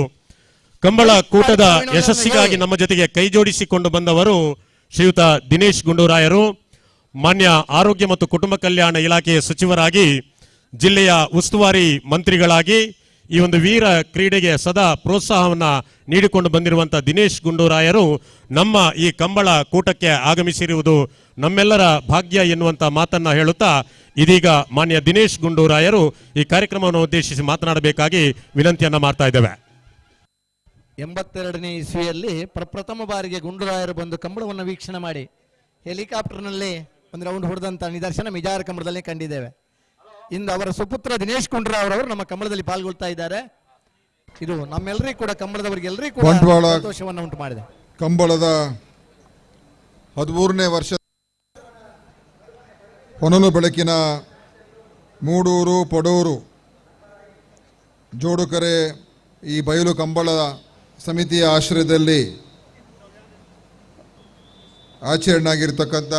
ಕಂಬಳ ಕೂಟದ ಯಶಸ್ಸಿಗಾಗಿ ನಮ್ಮ ಜೊತೆಗೆ ಕೈ ಜೋಡಿಸಿಕೊಂಡು ಬಂದವರು ಶ್ರೀಯುತ ದಿನೇಶ್ ಗುಂಡೂರಾಯರು. ಮಾನ್ಯ ಆರೋಗ್ಯ ಮತ್ತು ಕುಟುಂಬ ಕಲ್ಯಾಣ ಇಲಾಖೆಯ ಸಚಿವರಾಗಿ, ಜಿಲ್ಲೆಯ ಉಸ್ತುವಾರಿ ಮಂತ್ರಿಗಳಾಗಿ ಈ ಒಂದು ವೀರ ಕ್ರೀಡೆಗೆ ಸದಾ ಪ್ರೋತ್ಸಾಹವನ್ನು ನೀಡಿಕೊಂಡು ಬಂದಿರುವಂಥ ದಿನೇಶ್ ಗುಂಡೂರಾಯರು ನಮ್ಮ ಈ ಕಂಬಳ ಕೂಟಕ್ಕೆ ಆಗಮಿಸಿರುವುದು ನಮ್ಮೆಲ್ಲರ ಭಾಗ್ಯ ಎನ್ನುವಂಥ ಮಾತನ್ನು ಹೇಳುತ್ತಾ ಇದೀಗ ಮಾನ್ಯ ದಿನೇಶ್ ಗುಂಡೂರಾಯರು ಈ ಕಾರ್ಯಕ್ರಮವನ್ನು ಉದ್ದೇಶಿಸಿ ಮಾತನಾಡಬೇಕಾಗಿ ವಿನಂತಿಯನ್ನು ಮಾಡ್ತಾ ಇದ್ದೇವೆ. 82ನೇ ಇಸ್ವಿಯಲ್ಲಿ ಪ್ರಪ್ರಥಮ ಬಾರಿಗೆ ಗುಂಡೂರಾಯರು ಬಂದು ಕಂಬಳವನ್ನು ವೀಕ್ಷಣೆ ಮಾಡಿ ಹೆಲಿಕಾಪ್ಟರ್ನಲ್ಲಿ ಒಂದು ರೌಂಡ್ ಹೊಡೆದಂಥ ನಿದರ್ಶನ ಮಿಜಾರ್ ಕಂಬಳದಲ್ಲಿ ಕಂಡಿದ್ದೇವೆ. ಇಂದು ಅವರ ಸುಪುತ್ರ ದಿನೇಶ್ ಗುಂಡೂರಾವ್ ನಮ್ಮ ಕಂಬಳದಲ್ಲಿ ಪಾಲ್ಗೊಳ್ತಾ ಇದ್ದಾರೆ. ಇದು ನಮ್ಮೆಲ್ಲರಿಗೂ ಕೂಡ, ಕಂಬಳದವರಿಗೆಲ್ಲರಿಗೂ ಕೂಡ ಸಂತೋಷವನ್ನು ಉಂಟು ಮಾಡಿದೆ. ಕಂಬಳದ 13ನೇ ವರ್ಷ ಹೊನಲು ಬೆಳಕಿನ ಮೂಡೂರು ಪಡೂರು ಜೋಡುಕರೆ ಈ ಬಯಲು ಕಂಬಳ ಸಮಿತಿಯ ಆಶ್ರಯದಲ್ಲಿ ಆಚರಣೆಯಾಗಿರ್ತಕ್ಕಂಥ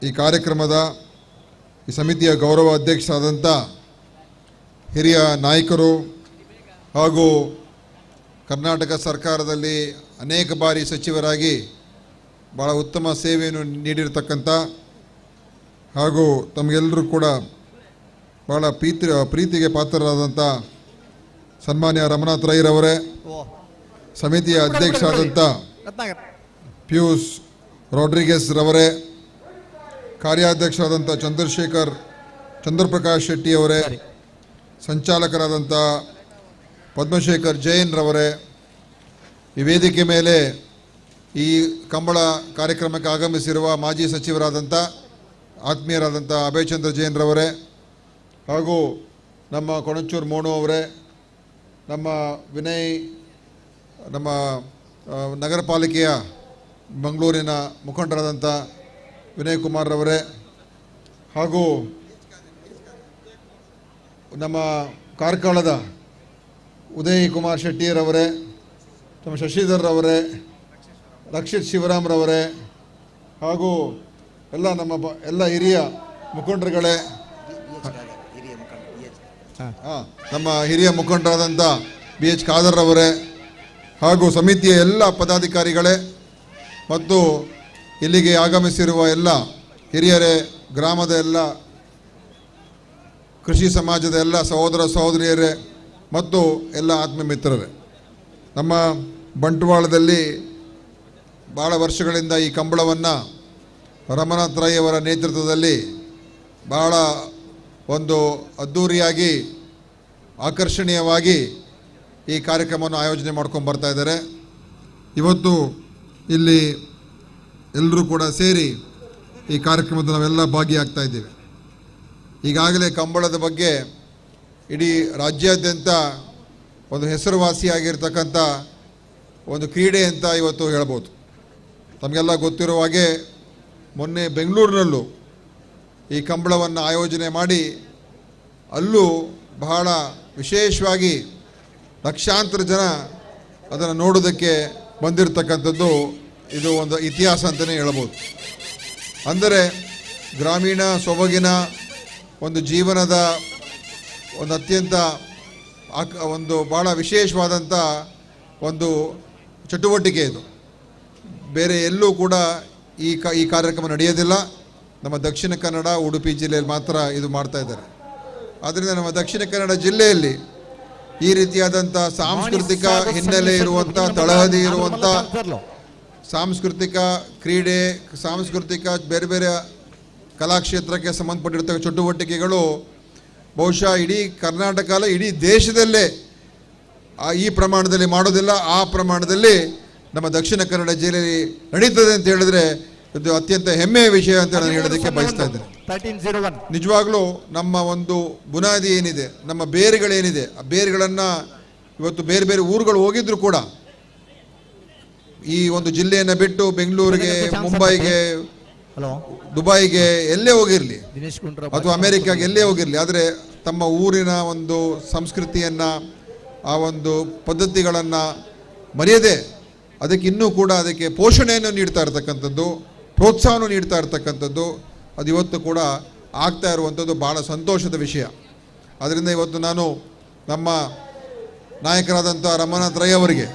ಈ ಕಾರ್ಯಕ್ರಮದ ಈ ಸಮಿತಿಯ ಗೌರವ ಅಧ್ಯಕ್ಷರಾದಂಥ ಹಿರಿಯ ನಾಯಕರು ಹಾಗೂ ಕರ್ನಾಟಕ ಸರ್ಕಾರದಲ್ಲಿ ಅನೇಕ ಬಾರಿ ಸಚಿವರಾಗಿ ಭಾಳ ಉತ್ತಮ ಸೇವೆಯನ್ನು ನೀಡಿರ್ತಕ್ಕಂಥ ಹಾಗೂ ತಮಗೆಲ್ಲರೂ ಕೂಡ ಭಾಳ ಪ್ರೀತಿಗೆ ಪಾತ್ರರಾದಂಥ ಸನ್ಮಾನ್ಯ ರಮನಾಥ್ ರೈರವರೇ, ಸಮಿತಿಯ ಅಧ್ಯಕ್ಷರಾದಂಥ ಪಿಯೂಷ್ ರಾಡ್ರಿಗೆಸ್ ರವರೇ, ಕಾರ್ಯಾಧ್ಯಕ್ಷರಾದಂಥ ಚಂದ್ರಪ್ರಕಾಶ್ ಶೆಟ್ಟಿಯವರೇ, ಸಂಚಾಲಕರಾದಂಥ ಪದ್ಮಶೇಖರ್ ಜೈನ್ ರವರೇ, ಈ ವೇದಿಕೆ ಮೇಲೆ ಈ ಕಂಬಳ ಕಾರ್ಯಕ್ರಮಕ್ಕೆ ಆಗಮಿಸಿರುವ ಮಾಜಿ ಸಚಿವರಾದಂಥ ಆತ್ಮೀಯರಾದಂಥ ಅಭಯಚಂದ್ರ ಜೈನ್ ರವರೇ ಹಾಗೂ ನಮ್ಮ ಕೊಣಚೂರು ಮೋಣು ಅವರೇ, ನಮ್ಮ ವಿನಯ್, ನಮ್ಮ ನಗರ ಪಾಲಿಕೆಯ ಮಂಗಳೂರಿನ ಮುಖಂಡರಾದಂಥ ವಿನಯ್ ಕುಮಾರ್ ರವರೇ ಹಾಗೂ ನಮ್ಮ ಕಾರ್ಕಳದ ಉದಯ್ ಕುಮಾರ್ ಶೆಟ್ಟಿರವರೇ, ನಮ್ಮ ಶಶಿಧರ್ ರವರೇ, ರಕ್ಷಿತ್ ಶಿವರಾಮ್ರವರೇ ಹಾಗೂ ಎಲ್ಲ ನಮ್ಮ ಎಲ್ಲ ಹಿರಿಯ ಮುಖಂಡರುಗಳೇ, ನಮ್ಮ ಹಿರಿಯ ಮುಖಂಡರಾದಂಥ ಬಿ ಎಚ್ ಖಾದರ್ ರವರೇ ಹಾಗೂ ಸಮಿತಿಯ ಎಲ್ಲ ಪದಾಧಿಕಾರಿಗಳೇ ಮತ್ತು ಇಲ್ಲಿಗೆ ಆಗಮಿಸಿರುವ ಎಲ್ಲ ಹಿರಿಯರೇ, ಗ್ರಾಮದ ಎಲ್ಲ ಕೃಷಿ ಸಮಾಜದ ಎಲ್ಲ ಸಹೋದರ ಸಹೋದರಿಯರೇ ಮತ್ತು ಎಲ್ಲ ಆತ್ಮ ಮಿತ್ರರೇ, ನಮ್ಮ ಬಂಟ್ವಾಳದಲ್ಲಿ ಭಾಳ ವರ್ಷಗಳಿಂದ ಈ ಕಂಬಳವನ್ನು ರಮನಾಥ್ ರೈಯವರ ನೇತೃತ್ವದಲ್ಲಿ ಭಾಳ ಒಂದು ಅದ್ಧೂರಿಯಾಗಿ ಆಕರ್ಷಣೀಯವಾಗಿ ಈ ಕಾರ್ಯಕ್ರಮವನ್ನು ಆಯೋಜನೆ ಮಾಡ್ಕೊಂಡು ಬರ್ತಾ ಇದ್ದಾರೆ. ಇವತ್ತು ಇಲ್ಲಿ ಎಲ್ಲರೂ ಕೂಡ ಸೇರಿ ಈ ಕಾರ್ಯಕ್ರಮದ ನಾವೆಲ್ಲ ಭಾಗಿಯಾಗ್ತಾ ಇದ್ದೇವೆ. ಈಗಾಗಲೇ ಕಂಬಳದ ಬಗ್ಗೆ ಇಡೀ ರಾಜ್ಯಾದ್ಯಂತ ಒಂದು ಹೆಸರುವಾಸಿಯಾಗಿರ್ತಕ್ಕಂಥ ಒಂದು ಕ್ರೀಡೆ ಅಂತ ಇವತ್ತು ಹೇಳ್ಬೋದು. ತಮಗೆಲ್ಲ ಗೊತ್ತಿರುವ ಹಾಗೆ ಮೊನ್ನೆ ಬೆಂಗಳೂರಿನಲ್ಲೂ ಈ ಕಂಬಳವನ್ನು ಆಯೋಜನೆ ಮಾಡಿ ಅಲ್ಲೂ ಬಹಳ ವಿಶೇಷವಾಗಿ ಲಕ್ಷಾಂತರ ಜನ ಅದನ್ನು ನೋಡೋದಕ್ಕೆ ಬಂದಿರತಕ್ಕಂಥದ್ದು ಇದು ಒಂದು ಇತಿಹಾಸ ಅಂತಲೇ ಹೇಳ್ಬೋದು. ಅಂದರೆ ಗ್ರಾಮೀಣ ಸೊಬಗಿನ ಒಂದು ಜೀವನದ ಒಂದು ಅತ್ಯಂತ ಒಂದು ಭಾಳ ವಿಶೇಷವಾದಂಥ ಒಂದು ಚಟುವಟಿಕೆ ಇದು. ಬೇರೆ ಎಲ್ಲೂ ಕೂಡ ಈ ಕಾರ್ಯಕ್ರಮ ನಡೆಯೋದಿಲ್ಲ. ನಮ್ಮ ದಕ್ಷಿಣ ಕನ್ನಡ, ಉಡುಪಿ ಜಿಲ್ಲೆಯಲ್ಲಿ ಮಾತ್ರ ಇದು ಮಾಡ್ತಾ ಇದ್ದಾರೆ. ಆದ್ದರಿಂದ ನಮ್ಮ ದಕ್ಷಿಣ ಕನ್ನಡ ಜಿಲ್ಲೆಯಲ್ಲಿ ಈ ರೀತಿಯಾದಂಥ ಸಾಂಸ್ಕೃತಿಕ ಹಿನ್ನೆಲೆ ಇರುವಂಥ, ತಳಹದಿ ಇರುವಂಥ ಸಾಂಸ್ಕೃತಿಕ ಕ್ರೀಡೆ, ಸಾಂಸ್ಕೃತಿಕ ಬೇರೆ ಬೇರೆ ಕಲಾಕ್ಷೇತ್ರಕ್ಕೆ ಸಂಬಂಧಪಟ್ಟಿರ್ತಕ್ಕ ಚಟುವಟಿಕೆಗಳು ಬಹುಶಃ ಇಡೀ ಕರ್ನಾಟಕ ಅಲ್ಲ, ಇಡೀ ದೇಶದಲ್ಲೇ ಈ ಪ್ರಮಾಣದಲ್ಲಿ ಮಾಡೋದಿಲ್ಲ. ಆ ಪ್ರಮಾಣದಲ್ಲಿ ನಮ್ಮ ದಕ್ಷಿಣ ಕನ್ನಡ ಜಿಲ್ಲೆಯಲ್ಲಿ ನಡೀತದೆ ಅಂತ ಹೇಳಿದ್ರೆ ಇದು ಅತ್ಯಂತ ಹೆಮ್ಮೆಯ ವಿಷಯ ಅಂತ ನಾನು ಹೇಳೋದಕ್ಕೆ ಬಯಸ್ತಾ ಇದ್ದೇನೆ. 1301. ನಿಜವಾಗ್ಲೂ ನಮ್ಮ ಒಂದು ಬುನಾದಿ ಏನಿದೆ, ನಮ್ಮ ಬೇರುಗಳೇನಿದೆ, ಆ ಬೇರುಗಳನ್ನು ಇವತ್ತು ಬೇರೆ ಬೇರೆ ಊರುಗಳು ಹೋಗಿದ್ರು ಕೂಡ ಈ ಒಂದು ಜಿಲ್ಲೆಯನ್ನು ಬಿಟ್ಟು ಬೆಂಗಳೂರಿಗೆ, ಮುಂಬೈಗೆ, ದುಬೈಗೆ ಎಲ್ಲೇ ಹೋಗಿರಲಿ ಅಥವಾ ಅಮೆರಿಕಾಗೆ ಎಲ್ಲೇ ಹೋಗಿರಲಿ, ಆದರೆ ತಮ್ಮ ಊರಿನ ಒಂದು ಸಂಸ್ಕೃತಿಯನ್ನು, ಆ ಒಂದು ಪದ್ಧತಿಗಳನ್ನು ಮರೆಯದೆ ಅದಕ್ಕೆ ಇನ್ನೂ ಕೂಡ ಅದಕ್ಕೆ ಪೋಷಣೆಯನ್ನು ನೀಡ್ತಾ ಇರ್ತಕ್ಕಂಥದ್ದು, ಪ್ರೋತ್ಸಾಹವನ್ನು ನೀಡ್ತಾ ಇರ್ತಕ್ಕಂಥದ್ದು ಅದು ಇವತ್ತು ಕೂಡ ಆಗ್ತಾ ಇರುವಂಥದ್ದು ಭಾಳ ಸಂತೋಷದ ವಿಷಯ. ಆದ್ದರಿಂದ ಇವತ್ತು ನಾನು ನಮ್ಮ ನಾಯಕರಾದಂಥ ರಮಾನಾಥ್ ರೈ ಅವರಿಗೆ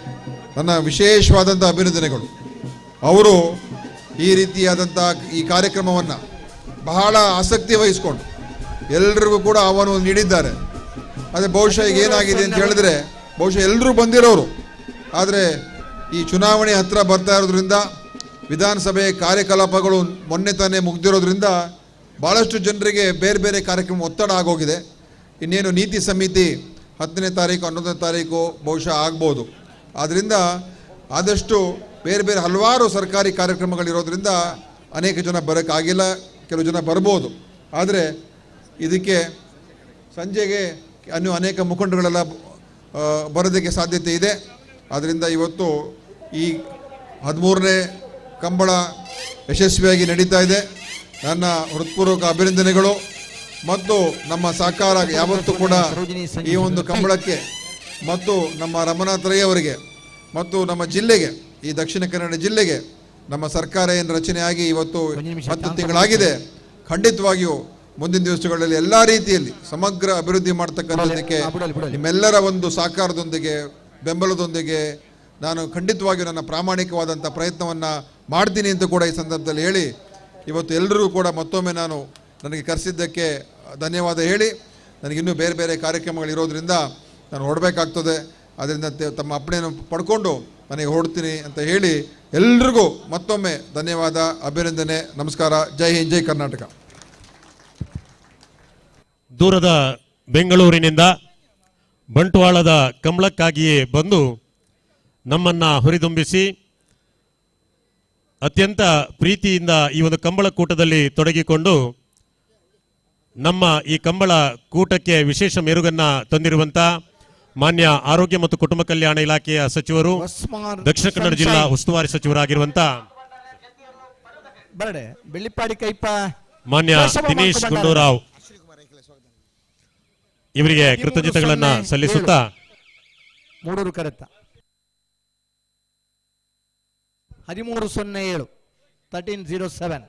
ನನ್ನ ವಿಶೇಷವಾದಂಥ ಅಭಿನಂದನೆಗಳು. ಅವರು ಈ ರೀತಿಯಾದಂಥ ಈ ಕಾರ್ಯಕ್ರಮವನ್ನು ಬಹಳ ಆಸಕ್ತಿ ವಹಿಸಿಕೊಂಡು ಎಲ್ರಿಗೂ ಕೂಡ ಆಹ್ವಾನವನ್ನು ನೀಡಿದ್ದಾರೆ. ಆದರೆ ಬಹುಶಃ ಈಗ ಏನಾಗಿದೆ ಅಂತ ಹೇಳಿದ್ರೆ, ಬಹುಶಃ ಎಲ್ಲರೂ ಬಂದಿರೋರು, ಆದರೆ ಈ ಚುನಾವಣೆ ಹತ್ತಿರ ಬರ್ತಾ ಇರೋದ್ರಿಂದ, ವಿಧಾನಸಭೆ ಕಾರ್ಯಕಲಾಪಗಳು ಮೊನ್ನೆ ತಾನೇ ಮುಗ್ದಿರೋದ್ರಿಂದ ಭಾಳಷ್ಟು ಜನರಿಗೆ ಬೇರೆ ಬೇರೆ ಕಾರ್ಯಕ್ರಮ ಒತ್ತಡ ಆಗೋಗಿದೆ. ಇನ್ನೇನು ನೀತಿ ಸಮಿತಿ 10ನೇ ತಾರೀಕು 11ನೇ ತಾರೀಕು ಬಹುಶಃ ಆಗ್ಬೋದು. ಆದ್ದರಿಂದ ಆದಷ್ಟು ಬೇರೆ ಬೇರೆ ಹಲವಾರು ಸರ್ಕಾರಿ ಕಾರ್ಯಕ್ರಮಗಳಿರೋದ್ರಿಂದ ಅನೇಕ ಜನ ಬರೋಕ್ಕಾಗಿಲ್ಲ, ಕೆಲವು ಜನ ಬರ್ಬೋದು. ಆದರೆ ಇದಕ್ಕೆ ಸಂಜೆಗೆ ಇನ್ನೂ ಅನೇಕ ಮುಖಂಡಗಳೆಲ್ಲ ಬರೋದಕ್ಕೆ ಸಾಧ್ಯತೆ ಇದೆ. ಆದ್ದರಿಂದ ಇವತ್ತು ಈ 13ನೇ ಕಂಬಳ ಯಶಸ್ವಿಯಾಗಿ ನಡೀತಾ ಇದೆ. ನನ್ನ ಹೃತ್ಪೂರ್ವಕ ಅಭಿನಂದನೆಗಳು ಮತ್ತು ನಮ್ಮ ಸಹಕಾರ ಯಾವತ್ತೂ ಕೂಡ ಈ ಒಂದು ಕಂಬಳಕ್ಕೆ ಮತ್ತು ನಮ್ಮ ರಮಾನಾಥ್ ರೈ ಅವರಿಗೆ ಮತ್ತು ನಮ್ಮ ಜಿಲ್ಲೆಗೆ, ಈ ದಕ್ಷಿಣ ಕನ್ನಡ ಜಿಲ್ಲೆಗೆ ನಮ್ಮ ಸರ್ಕಾರ ಏನು ರಚನೆಯಾಗಿ ಇವತ್ತು 10 ತಿಂಗಳಾಗಿದೆ, ಖಂಡಿತವಾಗಿಯೂ ಮುಂದಿನ ದಿವಸಗಳಲ್ಲಿ ಎಲ್ಲ ರೀತಿಯಲ್ಲಿ ಸಮಗ್ರ ಅಭಿವೃದ್ಧಿ ಮಾಡ್ತಕ್ಕಂಥದ್ದಕ್ಕೆ ನಿಮ್ಮೆಲ್ಲರ ಒಂದು ಸಹಕಾರದೊಂದಿಗೆ, ಬೆಂಬಲದೊಂದಿಗೆ ನಾನು ಖಂಡಿತವಾಗಿಯೂ ನನ್ನ ಪ್ರಾಮಾಣಿಕವಾದಂಥ ಪ್ರಯತ್ನವನ್ನು ಮಾಡ್ತೀನಿ ಅಂತ ಕೂಡ ಈ ಸಂದರ್ಭದಲ್ಲಿ ಹೇಳಿ, ಇವತ್ತು ಎಲ್ಲರಿಗೂ ಕೂಡ ಮತ್ತೊಮ್ಮೆ ನಾನು ನನಗೆ ಕರೆಸಿದ್ದಕ್ಕೆ ಧನ್ಯವಾದ ಹೇಳಿ, ನನಗಿನ್ನೂ ಬೇರೆ ಬೇರೆ ಕಾರ್ಯಕ್ರಮಗಳಿರೋದ್ರಿಂದ ನಾನು ಹೊರಡಬೇಕಾಗ್ತದೆ. ಆದ್ದರಿಂದ ತಮ್ಮ ಅಪ್ಪಣೆಯನ್ನು ಪಡ್ಕೊಂಡು ನನಗೆ ಹೊರಡ್ತೀನಿ ಅಂತ ಹೇಳಿ ಎಲ್ರಿಗೂ ಮತ್ತೊಮ್ಮೆ ಧನ್ಯವಾದ, ಅಭಿನಂದನೆ, ನಮಸ್ಕಾರ. ಜೈ ಹಿಂದ್, ಜೈ ಕರ್ನಾಟಕ. ದೂರದ ಬೆಂಗಳೂರಿನಿಂದ ಬಂಟ್ವಾಳದ ಕಂಬಳಕ್ಕಾಗಿಯೇ ಬಂದು ನಮ್ಮನ್ನು ಹುರಿದುಂಬಿಸಿ ಅತ್ಯಂತ ಪ್ರೀತಿಯಿಂದ ಈ ಒಂದು ಕಂಬಳ ಕೂಟದಲ್ಲಿ ತೊಡಗಿಕೊಂಡು ನಮ್ಮ ಈ ಕಂಬಳ ಕೂಟಕ್ಕೆ ವಿಶೇಷ ಮೆರುಗನ್ನು ತಂದಿರುವಂಥ ಮಾನ್ಯ ಆರೋಗ್ಯ ಮತ್ತು ಕುಟುಂಬ ಕಲ್ಯಾಣ ಇಲಾಖೆಯ ಸಚಿವರು, ದಕ್ಷಿಣ ಕನ್ನಡ ಜಿಲ್ಲಾ ಉಸ್ತುವಾರಿ ಸಚಿವರಾಗಿರುವಂಥ ಮಾನ್ಯ ದಿನೇಶ್ ಗುಂಡೂರಾವ್ ಇವರಿಗೆ ಕೃತಜ್ಞತೆಗಳನ್ನು ಸಲ್ಲಿಸುತ್ತಾ, ಮೂಡೂರು ಕರೆತ 1307 1307.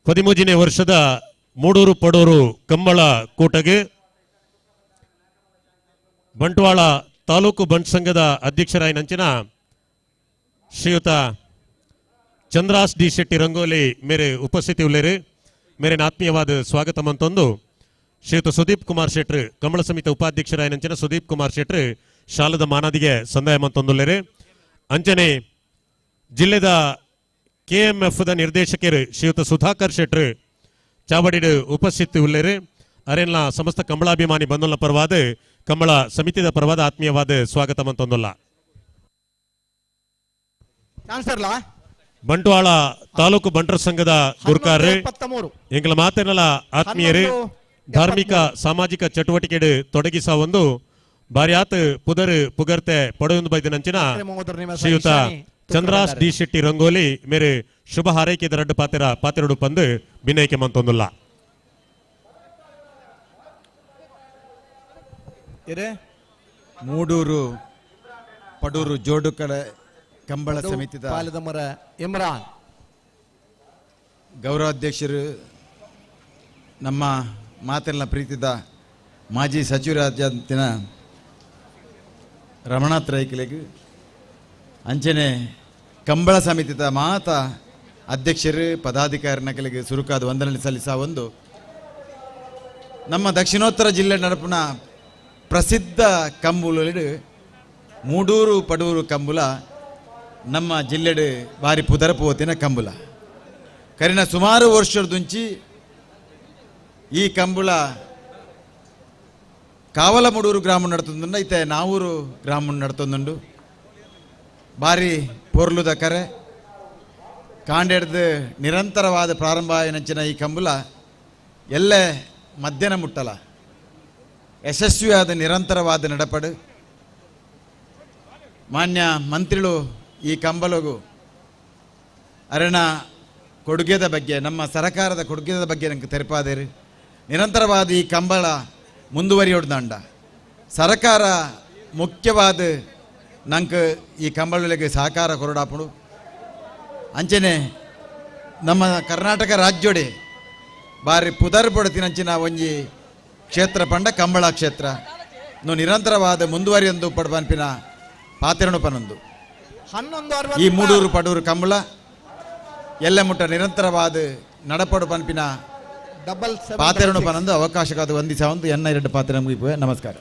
13ನೇ ವರ್ಷದ ಮೂಡೂರು ಪಡೂರು ಕಂಬಳ ಕೂಟಗೆ ಬಂಟ್ವಾಳ ತಾಲೂಕು ಬಂಟ್ ಸಂಘದ ಅಧ್ಯಕ್ಷರಾಯಿನಂಚಿನ ಶ್ರೀಯುತ ಚಂದ್ರಾಸ್ ಡಿ ಶೆಟ್ಟಿ ರಂಗೋಲಿ ಮೇರೆ ಉಪಸ್ಥಿತಿ ಉಳ್ಳೇರು ಮೇರೆ ಆತ್ಮೀಯವಾದ ಸ್ವಾಗತ ಮಂತೊಂದು ಶ್ರೀಯುತ ಸುದೀಪ್ ಕುಮಾರ್ ಶೆಟ್ರು ಕಂಬಳ ಸಮಿತಿ ಉಪಾಧ್ಯಕ್ಷರಾಯಿನಂಚಿನ ಸುದೀಪ್ ಕುಮಾರ್ ಶೆಟ್ರು ಶಾಲದ ಮಾನಾದಿಗೆ ಸಂದಾಯ ಮಂತೊಂದುಳ್ಳೇರು. ಅಂಚನೆ ಜಿಲ್ಲೆದ ಕೆಎಂಎಫ್ the ನಿರ್ದೇಶಕರು ಶ್ರೀಯುತ ಸುಧಾಕರ್ ಶೆಟ್ರು ಚಾವಡಿಡು ಉಪಸ್ಥಿತಿ ಉಳ್ಳೇರು. ಅರೆಲ್ಲ ಸಮಸ್ತ ಕಂಬಳಾಭಿಮಾನಿ ಬಂಧುಲ ಪರವಾದ ಕಂಬಳ ಸಮಿತಿದ ಪರವಾದ ಆತ್ಮೀಯವಾದ ಸ್ವಾಗತ ಮಂತೊಂದುಲ್ಲ. ಬಂಟ್ವಾಳ ತಾಲೂಕು ಬಂಟರ ಸಂಘದ ಗುರುಕಾರರು ಎಂಗಳ ಮಾತಿನಲ್ಲ ಆತ್ಮೀಯರು ಧಾರ್ಮಿಕ ಸಾಮಾಜಿಕ ಚಟುವಟಿಕೆ ತೊಡಗಿಸ ಒಂದು ಬಾರ್ಯಾತ್ ಪುದರ್ ಪುಗರ್ತೆ ಪಡೆಯೊಂದು ಬೈದಿನಂಚಿನ ಶ್ರೀಯುತ ಚಂದ್ರಾಸ್ ಡಿ ಶೆಟ್ಟಿ ರಂಗೋಲಿ ಮೇರೆ ಶುಭ ಹಾರೈಕೆ ರಡ್ಡು ಪಾತ್ರ ಪಾತ್ರಡು ಪಂದು ಬಿನೈಕೆ ಮಂತೊಂದುಲ್ಲ. ಮೂಡೂರು ಪಡೂರು ಜೋಡುಕಡೆ ಕಂಬಳ ಸಮಿತಿದ ಪಾಲದಮರ ಇಮ್ರಾನ್ ಗೌರವಾಧ್ಯಕ್ಷರು, ನಮ್ಮ ಮಾತೆಲ್ಲ ಪ್ರೀತಿದ ಮಾಜಿ ಸಚಿವರಾದ್ಯಂತಿನ ರಮಣಾಥ್ ರೈಕಲೆಗ್ ಅಂಚನೆ ಕಂಬಳ ಸಮಿತಿದ ಮಾತ ಅಧ್ಯಕ್ಷರು ಪದಾಧಿಕಾರಿ ನಕಲಿಗೆ ಸುರುಕಾದ ವಂದನೆ ಸಲ್ಲಿಸ ಒಂದು ನಮ್ಮ ದಕ್ಷಿಣೋತ್ತರ ಜಿಲ್ಲೆ ನಡಪುನ ಪ್ರಸಿದ್ಧ ಕಂಬುಲಡು ಮೂಡೂರು ಪಡೂರು ಕಂಬುಲ ನಮ್ಮ ಜಿಲ್ಲೆಡು ಬಾರಿ ಪುದರಪೋತಿನ ಕಂಬುಲ. ಕರಿನ ಸುಮಾರು ವರ್ಷದುಂಚಿ ಈ ಕಂಬುಲ ಕಾವಲಮುಡೂರು ಗ್ರಾಮ ನಡ್ತೊಂದುಂಡು, ಐತೆ ನಾವೂರು ಗ್ರಾಮ ನಡ್ತೊಂದುಂಡು. ಬಾರಿ ಪೊರ್ಲುದ ಕರೆ ಕಾಂಡೆಡ್ದು ನಿರಂತರವಾದ ಪ್ರಾರಂಭ ನಂಚಿನ ಈ ಕಂಬುಲ ಎಲ್ಲೆ ಮಧ್ಯಾಹ್ನ ಮುಟ್ಟಲ ಯಶಸ್ವಿಯಾದ ನಿರಂತರವಾದ ನಡಪಡು. ಮಾನ್ಯ ಮಂತ್ರಿಗಳು ಈ ಕಂಬಲಗು ಅರಣ ಕೊಡುಗೆದ ಬಗ್ಗೆ, ನಮ್ಮ ಸರಕಾರದ ಕೊಡುಗೆದ ಬಗ್ಗೆ ನಂಗೆ ತೆರಪಾದೇರಿ. ನಿರಂತರವಾದ ಈ ಕಂಬಳ ಮುಂದುವರಿಯೋಡ್ದಂಡ ಸರಕಾರ ಮುಖ್ಯವಾದ ನಂಗೆ ಈ ಕಂಬಳಿಗೆ ಸಹಕಾರ ಕೊರಡಾಪುಡು. ಅಂಚನೆ ನಮ್ಮ ಕರ್ನಾಟಕ ರಾಜ್ಯೋಡೆ ಬಾರಿ ಪುದರ್ ಪಡ್ತಿನಂಚಿನ ಒಂಜಿ ಕ್ಷೇತ್ರ ಪಂಡ ಕಂಬಳ ಕ್ಷೇತ್ರ ನಿರಂತರವಾದ ಮುಂದುವರಿಯೊಂದು ಪಡ್ಪನ್ಪಿನ ಪಾತಿರಣು ಪನೊಂದು ಈ ಮೂಡೂರು ಪಡೂರು ಕಂಬಳ ಎಲ್ಲ ಮುಟ್ಟ ನಿರಂತರವಾದ ನಡಪಡು ಪನ್ಪಿನ ಪಾತಿರಣು ಪನೊಂದು ಅವಕಾಶಕ್ಕಾದ ಒಂದಿಸ ಒಂದು ಎನ್ನ ಎರಡು ಪಾತ್ರ ಮುಗಿಪುವೆ. ನಮಸ್ಕಾರ.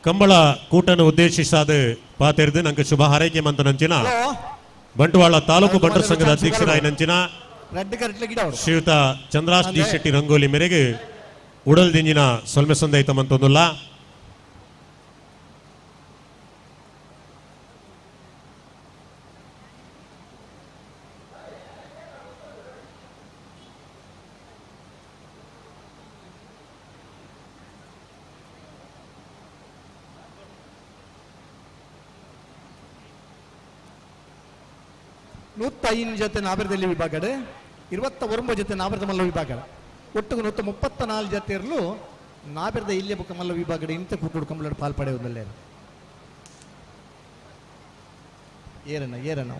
ಕಂಬಳ ಕೂಟನ್ನು ಉದ್ದೇಶಿಸಾದ ಪಾತೆರ್ದು ನಂಗೆ ಶುಭ ಹಾರೈಕೆ ಮಂತನಂಚಿನ ಬಂಟ್ವಾಳ ತಾಲೂಕು ಬಂಟರ ಸಂಘದ ಅಧ್ಯಕ್ಷರಾಯಿ ನಂಚಿನ ಶ್ರೀಯುತ ಚಂದ್ರಾಸ್ ಡಿ ಶೆಟ್ಟಿ ರಂಗೋಲಿ ಮೇರೆಗೆ ಉಡಲ್ ದಿಂಜಿನ ಸೊಲ್ಮೆ ಸಂದೈತ ಮಂತೊಂದುಲ್ಲ. ನೂತ್ತ ಜೊತೆ ನಾಬರದಲ್ಲಿ ವಿಭಾಗಡೆ 29 ಜೊತೆ ನಾಬರದ ಮಲ್ಲ ವಿಭಾಗ ಒಟ್ಟಿಗೆ 134 ಜೊತೆ ಇರಲು ನಾಬರದ ಇಲ್ಲಿಯ ಬುಕ್ಕ ಮಲ್ಲ ವಿಭಾಗಡೆ ಇಂತ ಕೂಟುಡು ಕಂಬಳ ಪಾಲ್ ಪಡೆಯುವುದಲ್ಲೇ ಏರನ ಏರನ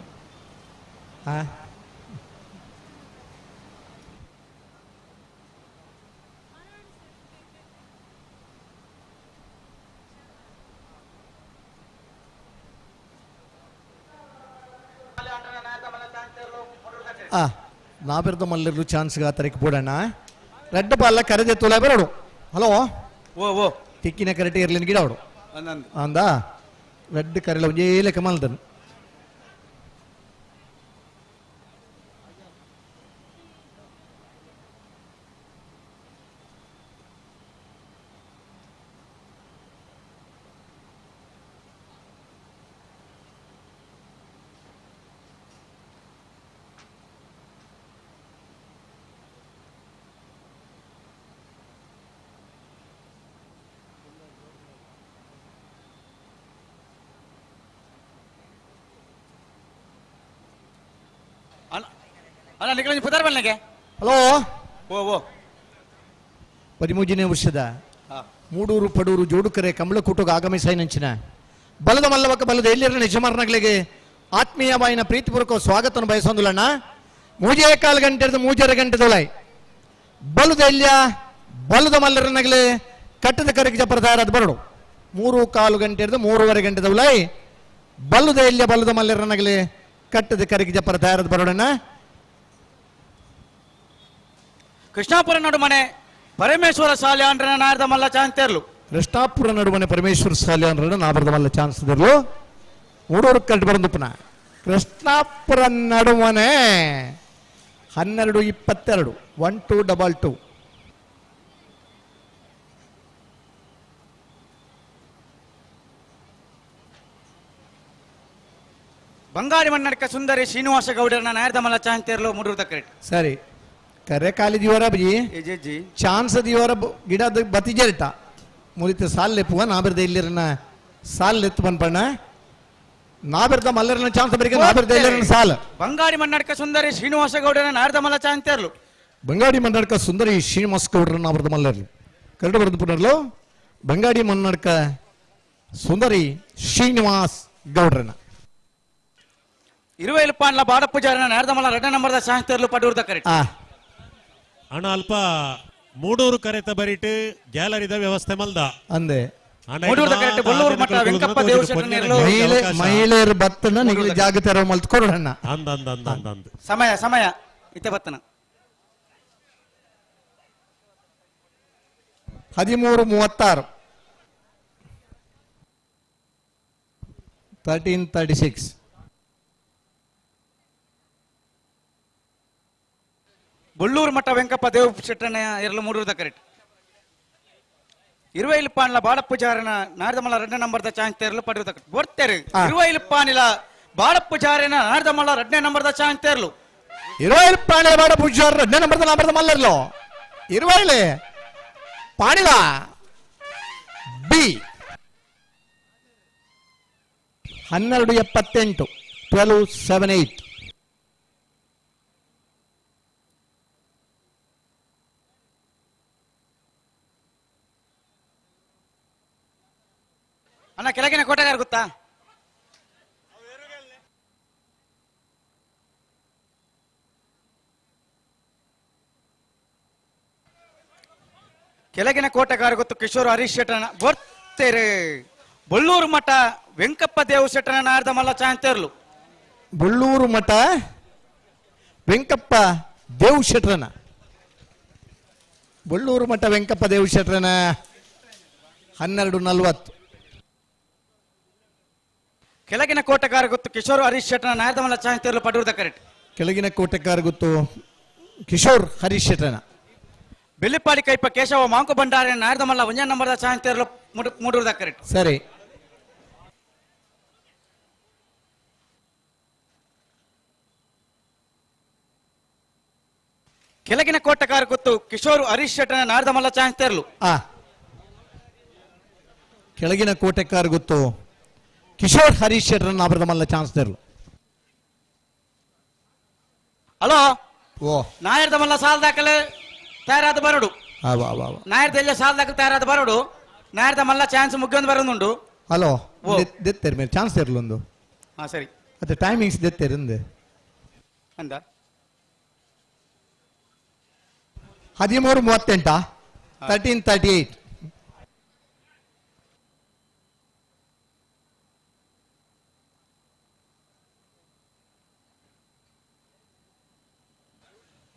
ಆ ನಾಬೆರ್ದ ಮಲ್ಲರ್ಲು ಚಾನ್ಸ್ ಗಾತರಿಗೆ ಬೋಡಣ್ಣ ರೆಡ್ ಬಾಲ ಕರೆದೆ ತುಲ ಬರೋಡು. ಹಲೋ ಓ ಓ ತಿಕ್ಕಿನ ಕರೆಟ್ ಇರ್ಲಿನ ಗಿಡ ಅವಡು ಅಂದ ರೆಡ್ ಕರೆಲ ಒಂಜೇ ಲೆಕ್ಕ ಮಲ್ದನ್. ಅಲ್ಲ ನಿಖಿಲ ಪುದಾರ್ ಬನ್ನಿಗೆ. ಹಲೋ ಓ ಓ 13ನೇ ವರ್ಷದ ಮೂಡೂರು ಪಡೂರು ಜೋಡುಕರೆ ಕಂಬಳಕೂಟಕ್ಕೆ ಆಗಮಿಸಾಯಿನಂಚಿನ ಬಲದ ಮಲ್ಲವಕ ಬಲದ ಎಲ್ಲಿರ ಯಜಮಾನಗಳಿಗೆ ಆತ್ಮೀಯ ಬಾಯಿನ ಪ್ರೀತಿಪೂರ್ವಕ ಸ್ವಾಗತವನ್ನು ಬಯಸೊಂದುಲಣ್ಣ. 3.25 ಗಂಟೆ 3.5 ಗಂಟೆದೊಳೈ ಬಲದ ಎಲ್ಲಿಯ ಬಲದ ಮಲ್ಲರನಗಲೇ ಕಟ್ಟದ ಕರೆಗೆ ಜಪರದಾರ ಅದು ಬರಡು. 3.25 ಗಂಟೆ 3.5 ಗಂಟೆದೊಳೈ ಬಲದ ಎಲ್ಲಿಯ ಬಲದ ಮಲ್ಲರನಗಲೇ ಕಟ್ಟದ ಕರೆಗೆ ಜಪರದಾರದ ಬರೋಡಣ್ಣ. ಕೃಷ್ಣಾಪುರ ನಡುಮನೆ ಪರಮೇಶ್ವರ ಸಾಲ್ಯಾನ್ರ ನಾರದ ಮಲ್ಲ ಚಾನ್ಸ್ ತೇರ್ಲು. ಕೃಷ್ಣಾಪುರ ನಡುಮನೆ ಪರಮೇಶ್ವರ ಸಾಲ್ಯಾನ್ರ ನಾರದ ಮಲ್ಲ ಚಾನ್ಸ್ ತೇರ್ಲು. ಮೂಡೂರು ಕಲ್ಟ್ ಬರಂದುಪ್ಪನ ಕೃಷ್ಣಾಪುರ ನಡುಮನೆ 12:22 1222. ಬಂಗಾರಿ ಮನ್ನಡ್ಕ ಸುಂದರಿ ಶ್ರೀನಿವಾಸ ಗೌಡರನ್ನ ನಾರದ ಮಲ್ಲ ಚಾನ್ಸ್ ತೇರ್ಲು ಮೂಡೂರು ತಕ್ಕರೆಟ್. ಸರಿ ಕರೆ ಖಾಲಿ ದಿವರ ಬಿ ಚಾನ್ಸ್ ದಿವರ ಗಿಡದ ಬತಿಜರಿತ ಮುರಿತ ಸಾಲ್ ಲೆಪ್ಪುವ ನಾಬೆರ್ದ ಇಲ್ಲಿರನ ಸಾಲ್ ಲೆತ್ತು ಬಂದ್ಪಣ್ಣ ನಾಬೆರ್ದ ಮಲ್ಲರನ ಚಾನ್ಸ್ ಬರಿಗೆ ನಾಬೆರ್ದ ಇಲ್ಲಿರನ ಸಾಲ್. ಬಂಗಾರಿ ಮನ್ನಡ್ಕ ಸುಂದರಿ ಶ್ರೀನಿವಾಸ ಗೌಡರನ ನಾರದ ಮಲ್ಲ ಚಾನ್ಸ್ ತೇರ್ಲು. ಬಂಗಾಡಿ ಮನ್ನಡ್ಕ ಸುಂದರಿ ಶ್ರೀನಿವಾಸ ಗೌಡರನ್ನ ನಾಬೆರ್ದ ಮಲ್ಲರ್ಲು ಕರಡು ಬರೆದು ಪುನರ್ಲು ಬಂಗಾಡಿ ಮನ್ನಡ್ಕ ಸುಂದರಿ ಶ್ರೀನಿವಾಸ್ ಗೌಡ್ರನ. ಇರುವೈಲು ಪಾಂಡ್ಲ ಬಾಡ ಪೂಜಾರಿನ ನಾರ್ದಮಲ್ಲ ಎರಡನೇ ನಂಬರ್ದ ಶಾಂತರ್ಲು ಪಡೂರ್ದ ಕರೆಕ್ಟ್. ಅಣ್ಣ ಅಲ್ಪ ಮೂಡೂರು ಕರೆತ ಬರಿಟ್ ಗ್ಯಾಲರಿದ ವ್ಯವಸ್ಥೆ ಮಲ್ದ ಅಂದೆ. ಮಹಿಳೆಯರು ಬತ್ತನ ನಿಗಲಿ ಜಾಗೃತಿ ಮಲ್ತ್ಕೊಡೋಣ. ಅಂದ ಅಂದ ಅಂದ ಅಂದ ಅಂದ ಸಮಯ ಸಮಯ ಇತ್ತೆ ಬತ್ತನ 13:36 13:36. ಬೊಳ್ಳೂರು ಮಠ ವೆಂಕಪ್ಪ ದೇವ್ ಶೆಟ್ಟನ ಎರಲು ಮೂಡೂರ್ದ ಕರೆಕ್ಟ್. ಇರುವೈಲು ಪಾನ್ಲ ಬಾಡ ಪೂಜಾರಿನ ನಾರ್ದಮಲ್ಲ ಎರಡನೇ ನಂಬರ್ದ ಚಾನ್ಸ್ ತೇರ್ಲು ಪಡೆಯುವ ಬರ್ತಾರೆ. ಇರುವೈಲು ಪಾನಿಲ ಬಾಡ ಪೂಜಾರಿನ ನಾರ್ದಮಲ್ಲ ಎರಡನೇ ನಂಬರ್ದ ಚಾನ್ಸ್ ತೇರ್ಲು. ಇರುವೈಲು ಪಾನಿಲ ಬಾಡ ಪೂಜಾರ ಎರಡನೇ ನಂಬರ್ದ ನಂಬರ್ದ ಮಲ್ಲರ್ಲು. ಇರುವೈಲೆ ಪಾನಿಲ ಬಿ 12:78 12:78. ಅಣ್ಣ ಕೆಳಗಿನ ಕೋಟೆಗಾರ ಗೊತ್ತಾ? ಕೆಳಗಿನ ಕೋಟೆಗಾರ ಗೊತ್ತು ಕಿಶೋರ್ ಹರೀಶ್ ಶೆಟ್ಟನ ಬರ್ತೇರೆ. ಬೊಳ್ಳೂರು ಮಠ ವೆಂಕಪ್ಪ ದೇವ್ ಶೆಟ್ಟನ ನಾರ್ದಮಲ್ಲ ಚಾಂತೇರ್ಲು. ಬೊಳ್ಳೂರು ಮಠ ವೆಂಕಪ್ಪ ದೇವ್ ಶೆಟ್ಟನ. ಬೊಳ್ಳೂರು ಮಠ ವೆಂಕಪ್ಪ ದೇವ್ ಶೆಟ್ಟನ 12:40. ಕೆಳಗಿನ ಕೋಟೆಗಾರ ಗೊತ್ತು ಕಿಶೋರ್ ಹರೀಶ್ ಶೆಟ್ಟನ ನಾರ್ದಮಲ್ಲ ಚಾಂತೇರ್ಲು ಪಡೂರ್ದ ಕರೆಕ್ಟ್. ಕೆಳಗಿನ ಕೋಟೆಗಾರ ಗೊತ್ತು ಕಿಶೋರ್ ಹರೀಶ್ ಶೆಟ್ಟನ. ಬೆಳ್ಳಿಪಾಡಿ ಕೈಪ ಕೇಶವ ಮಾಂಕು ಭಂಡಾರಿ ನಾರ್ದಮಲ್ಲ ಒಂಜ ನಂಬರ್ದ ಚಾಂತೇರ್ಲು ಮೂಡೂರ್ದ ಕರೆಕ್ಟ್. ಸರಿ. ಕೆಳಗಿನ ಕೋಟೆಗಾರ ಗೊತ್ತು ಕಿಶೋರ್ ಹರೀಶ್ ಶೆಟ್ಟನ ನಾರ್ದಮಲ್ಲ ಚಾಂತೇರ್ಲು. ಕೆಳಗಿನ ಕೋಟೆಗಾರ ಗೊತ್ತು ಕಿಶೋರ್ ಹರೀಶ್ ಶೆಟ್ಟನ ನಾರ್ದಮಲ್ಲ ಚಾನ್ಸ್ ತೇರ್ಲು. ಹಲೋ ಓ ನಾಯರ್ದಮಲ್ಲ ಸಾಲ್ ದಾಖಲೆ ತಯಾರಾದ ಬರಡು. ನಾಯರ್ದೆಲ್ಲ ಸಾಲ್ ದಾಖಲೆ ತಯಾರಾದ ಬರಡು. ನಾಯರ್ದಮಲ್ಲ ಚಾನ್ಸ್ ಮುಗಿಯೊಂದು ಬರೋದುಂಟು. ಹಲೋ ದೆತ್ತೇರು ಮೇಲೆ ಚಾನ್ಸ್ ತೇರ್ಲು ಒಂದು. ಹಾ ಸರಿ. ಮತ್ತೆ ಟೈಮಿಂಗ್ಸ್ ದೆತ್ತೇರು ಅಂದೆ ಅಂದ 13:38 13:38.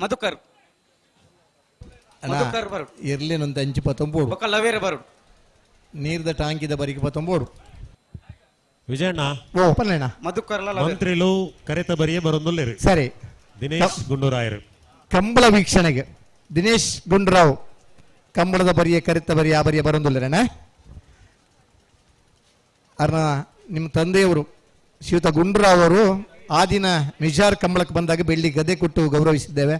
ಮಧುಕರ್ ಮಧುಕರ್ ಬರುಡು. ಇರ್ಲಿನೊಂದು ಅಂಚು ಪತ್ತೊಂಬೋಡು ಬೊಕ್ಕ ಲವೇರೆ ಬರುಡು. ನೀರ್ದ ಟಾಂಕಿದ ಬರಿಗೆ ಪತ್ತೊಂಬೋಡು. ವಿಜಯಣ್ಣ ಓ ಪಲ್ಲೇಣ ಮಧುಕರ್ ಮಂತ್ರಿಲು ಕರೆತ ಬರಿಯೇ ಬರೊಂದುಲ್ಲೇರು. ಸರಿ. ದಿನೇಶ್ ಗುಂಡೂರಾಯರು ಕಂಬಳ ವೀಕ್ಷಣೆಗೆ ದಿನೇಶ್ ಗುಂಡೂರಾವ್ ಕಂಬಳದ ಬರಿಯ ಕರೆತ ಬರಿಯ ಆ ಬರಿಯ ಬರೊಂದುಲ್ಲೇರಣ್ಣ. ಅರ್ನ ನಿಮ್ಮ ತಂದೆಯವರು ಶ್ರೀಯುತ ಗುಂಡೂರಾವ್ ಅವರು ಆ ದಿನ ಮಿಜಾರ್ ಕಂಬಳಕ್ಕೆ ಬಂದಾಗ ಬೆಳ್ಳಿ ಗದೆ ಕೊಟ್ಟು ಗೌರವಿಸಿದ್ದೇವೆ.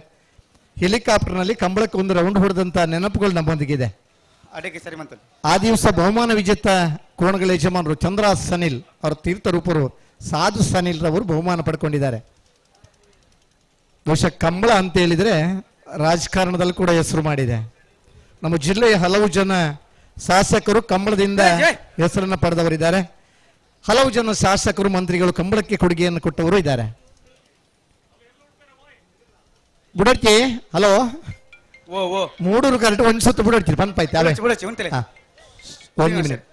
ಹೆಲಿಕಾಪ್ಟರ್ನಲ್ಲಿ ಕಂಬಳಕ್ಕೆ ಒಂದು ರೌಂಡ್ ಹೊಡೆದಂತ ನೆನಪುಗಳು ನಮ್ಮೊಂದಿಗಿದೆ. ಆ ದಿವಸ ಬಹುಮಾನ ವಿಜೇತ ಕೋಣಗಳ ಯಜಮಾನರು ಚಂದ್ರ ಸನಿಲ್ ಅವರ ತೀರ್ಥರೂಪರು ಸಾಧು ಸನಿಲ್ ರವರು ಬಹುಮಾನ ಪಡ್ಕೊಂಡಿದ್ದಾರೆ. ಬಹುಶಃ ಕಂಬಳ ಅಂತ ಹೇಳಿದ್ರೆ ರಾಜಕಾರಣದಲ್ಲಿ ಕೂಡ ಹೆಸರು ಮಾಡಿದೆ. ನಮ್ಮ ಜಿಲ್ಲೆಯ ಹಲವು ಜನ ಶಾಸಕರು ಕಂಬಳದಿಂದ ಹೆಸರನ್ನು ಪಡೆದವರಿದ್ದಾರೆ. ಹಲವು ಜನ ಶಾಸಕರು ಮಂತ್ರಿಗಳು ಕಂಬಳಕ್ಕೆ ಕೊಡುಗೆಯನ್ನು ಕೊಟ್ಟವರು ಇದ್ದಾರೆ. ಬುಡರ್ತಿ ಹಲೋ ಮೂಡೂರು ಕರೆಕ್ಟ್ ಒಂದು ಸುತ್ತು ಬುಡರ್ತಿ ಪನ್ಪಾಯ್ತು ಅವೇ ಒಂದು ಮಿನಿಟ್.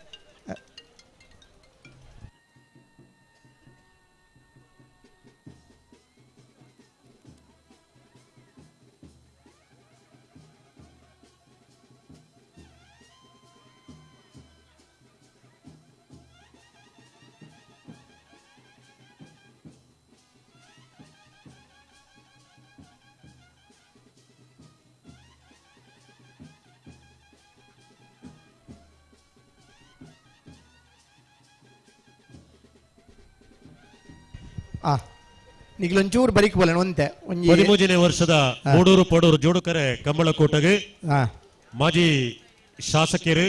ನಿಗ್ಲೊಂಚೂರು ಬರಿಕ್ ಬೋಲಣ ಒಂತೆ ಒಂಜಿ 13ನೇ ವರ್ಷದ ಮೂಡೂರು ಪಡೂರು ಜೋಡುಕರೆ ಕಂಬಳಕೋಟಗೆ ಮಾಜಿ ಶಾಸಕರು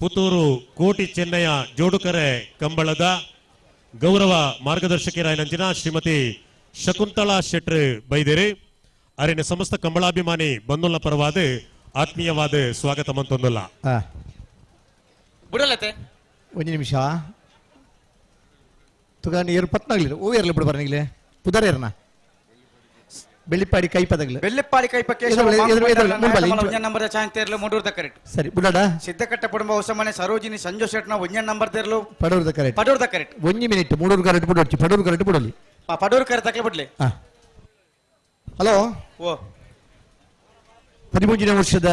ಪುತ್ತೂರು ಕೋಟಿ ಚೆನ್ನಯ್ಯ ಜೋಡುಕರೆ ಕಂಬಳದ ಗೌರವ ಮಾರ್ಗದರ್ಶಕರಾಯನಂಚಿನ ಶ್ರೀಮತಿ ಶಕುಂತಳಾ ಶೆಟ್ರು ಬೈದೇರಿ ಅರಿನ ಸಮಸ್ತ ಕಂಬಳಾಭಿಮಾನಿ ಬಂಧುಲ ಪರವಾದ ಆತ್ಮೀಯವಾದ ಸ್ವಾಗತ ಮಂತೊಂದುಲ್ಲ. ಬಿಡಲತೆ ಒಂದು ನಿಮಿಷ. ತುಗಾಂಡ ಏರು ಪತ್ನಾಗ್ಲಿಲ್ಲ ಓ ಏರ್ಲಿ ಬಿಡು ಬರನಿಗ್ಲೆ ಪುದರೇರ್ನ ಬೆಳ್ಳಿಪ್ಪಾಡಿ ಕೈಪದಗ್ಲೆ ಬೆಳ್ಳಿಪ್ಪಾಡಿ ಕೈಪ ನಂಬರ್ ಚಾಂತೇರ್ಲು ಮೂಡೂರ್ದ ಕರೆಕ್ಟ್. ಸರಿ ಬುಡಡ. ಸಿದ್ದಕಟ್ಟ ಕುಟುಂಬ ಹೊಸಮನೆ ಸರೋಜಿನಿ ಸಂಜು ಶೆಟ್ನ ಒಂಜನ್ ನಂಬರ್ ತೇರ್ಲು ಪಡೂರ್ದ ಕರೆಕ್ಟ್. ಪಡೂರ್ದ ಕರೆಕ್ಟ್. ಒಂಜಿ ಮಿನಿಟ್ ಮೂಡೂರು ಕರೆಕ್ಟ್ ಬುಡೋಡ್ಚಿ ಪಡೂರು ಕರೆಕ್ಟ್ ಬುಡೋಲಿ. ಪಡೂರು ಕರೆ ತಕ್ಲೆ ಬಿಡ್ಲಿ. ಹಲೋ. ಓ 13ನೇ ವರ್ಷದ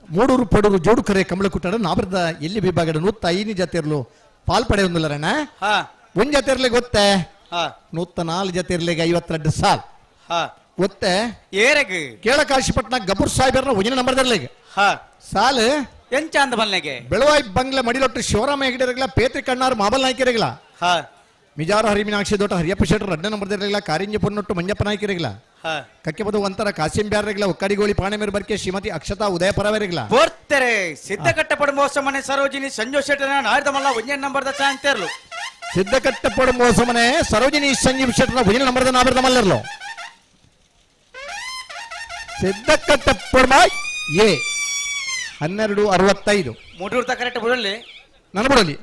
ಮೂಡೂರು ಪಡೂರು ಜೋಡುಕರೆ ಕಮಲಕುಟ್ಟಡ ನಾಬರದ ಎಲ್ಲಿ ವಿಭಾಗದ 105 ಜಾತಿಯರ್ಲು ಪಾಲ್ ಪಡೆಯೊಂದಿಲ್ಲರಣ್ಣ. ಒಂದ್ ಜಾತಿಯರ್ಲೆ ಗೊತ್ತೇ 104 ಜಾತಿಯರ್ಲೆಗೆ 52 ಸಾಲ್ ಗೊತ್ತೆ. ಏರೆಗ್ ಕೇಳಕಾಶಿಪಟ್ನ ಗಬ್ಬೂರ್ ಸಾಹೇಬರ್ನ ಒಂಜಿನ ನಂಬರ್ ದರ್ಲೆಗ್ ಸಾಲ್ ಎಂಚ ಅಂದ ಬಲ್ನೆಗೆ ಬೆಳವಾಯಿ ಬಂಗ್ಲೆ ಮಡಿಲೊಟ್ಟು ಶಿವರಾಮ ಹೆಗಡೆರಗ್ಲ ಪೇತ್ರಿ ಕಣ್ಣಾರು ಮಾಬಲ್ ನಾಯ್ಕರಿಗಲ ಮಿಜಾರು ಹರಿಮೀನಾಕ್ಷಿ ದೊಡ್ಡ ಹರಿಯಪ್ಪ ಶೆಟ್ಟರ್ 2 ನಂಬರ್ ದರ್ಲೆಗ್ಲ ಕಾರಿಂಜ ಪೊನ್ನೊಟ್ಟು ಮಂಜಪ್ಪ ನಾಯ್ಕರಿಗಲ ಕಕ್ಕೆಬದು ಒಂತರ ಕಾಸಿಂ ಬ್ಯಾರರಿಗಲ ಒಕ್ಕಡಿಗೋಳಿ ಪಾಣೆಮೇರು ಬರ್ಕೆ ಶ್ರೀಮತಿ ಅಕ್ಷತಾ ಉದಯ ಪರವರಿಗಲ ಬೋರ್ತೆರೆ ಸಿದ್ದಕಟ್ಟ ಪಡುಂಬ ಸರೋಜಿನಿ ಸಂಜು ಶೆಟ್ಟರ್ನ ನಾಯ್ದಮಲ್ಲ ಒಂಜನ್ ನಂಬರ್ the ಚಾಂತೇರ್ಲು. ಸಿದ್ದಕಟ್ಟ ಪಡುಂಬ ಹೊಸಮನೆ ಸರೋಜಿನಿ ಸಂಜೀವ್ ಶೆಟ್ಟರ್ನ ಒಂಜಿನ ನಂಬರ್ the ನಾಬರ್ದ ಮಲ್ಲರ್ಲು. ಸಿದ್ದಕಟ್ಟ ಪಡುಂಬ ಎ 12:65 ಮೂಡೂರ್ದ ಕರೆಕ್ಟ್ ಬಿಡಲಿ ನನ್ನ ಬಿಡಲಿ.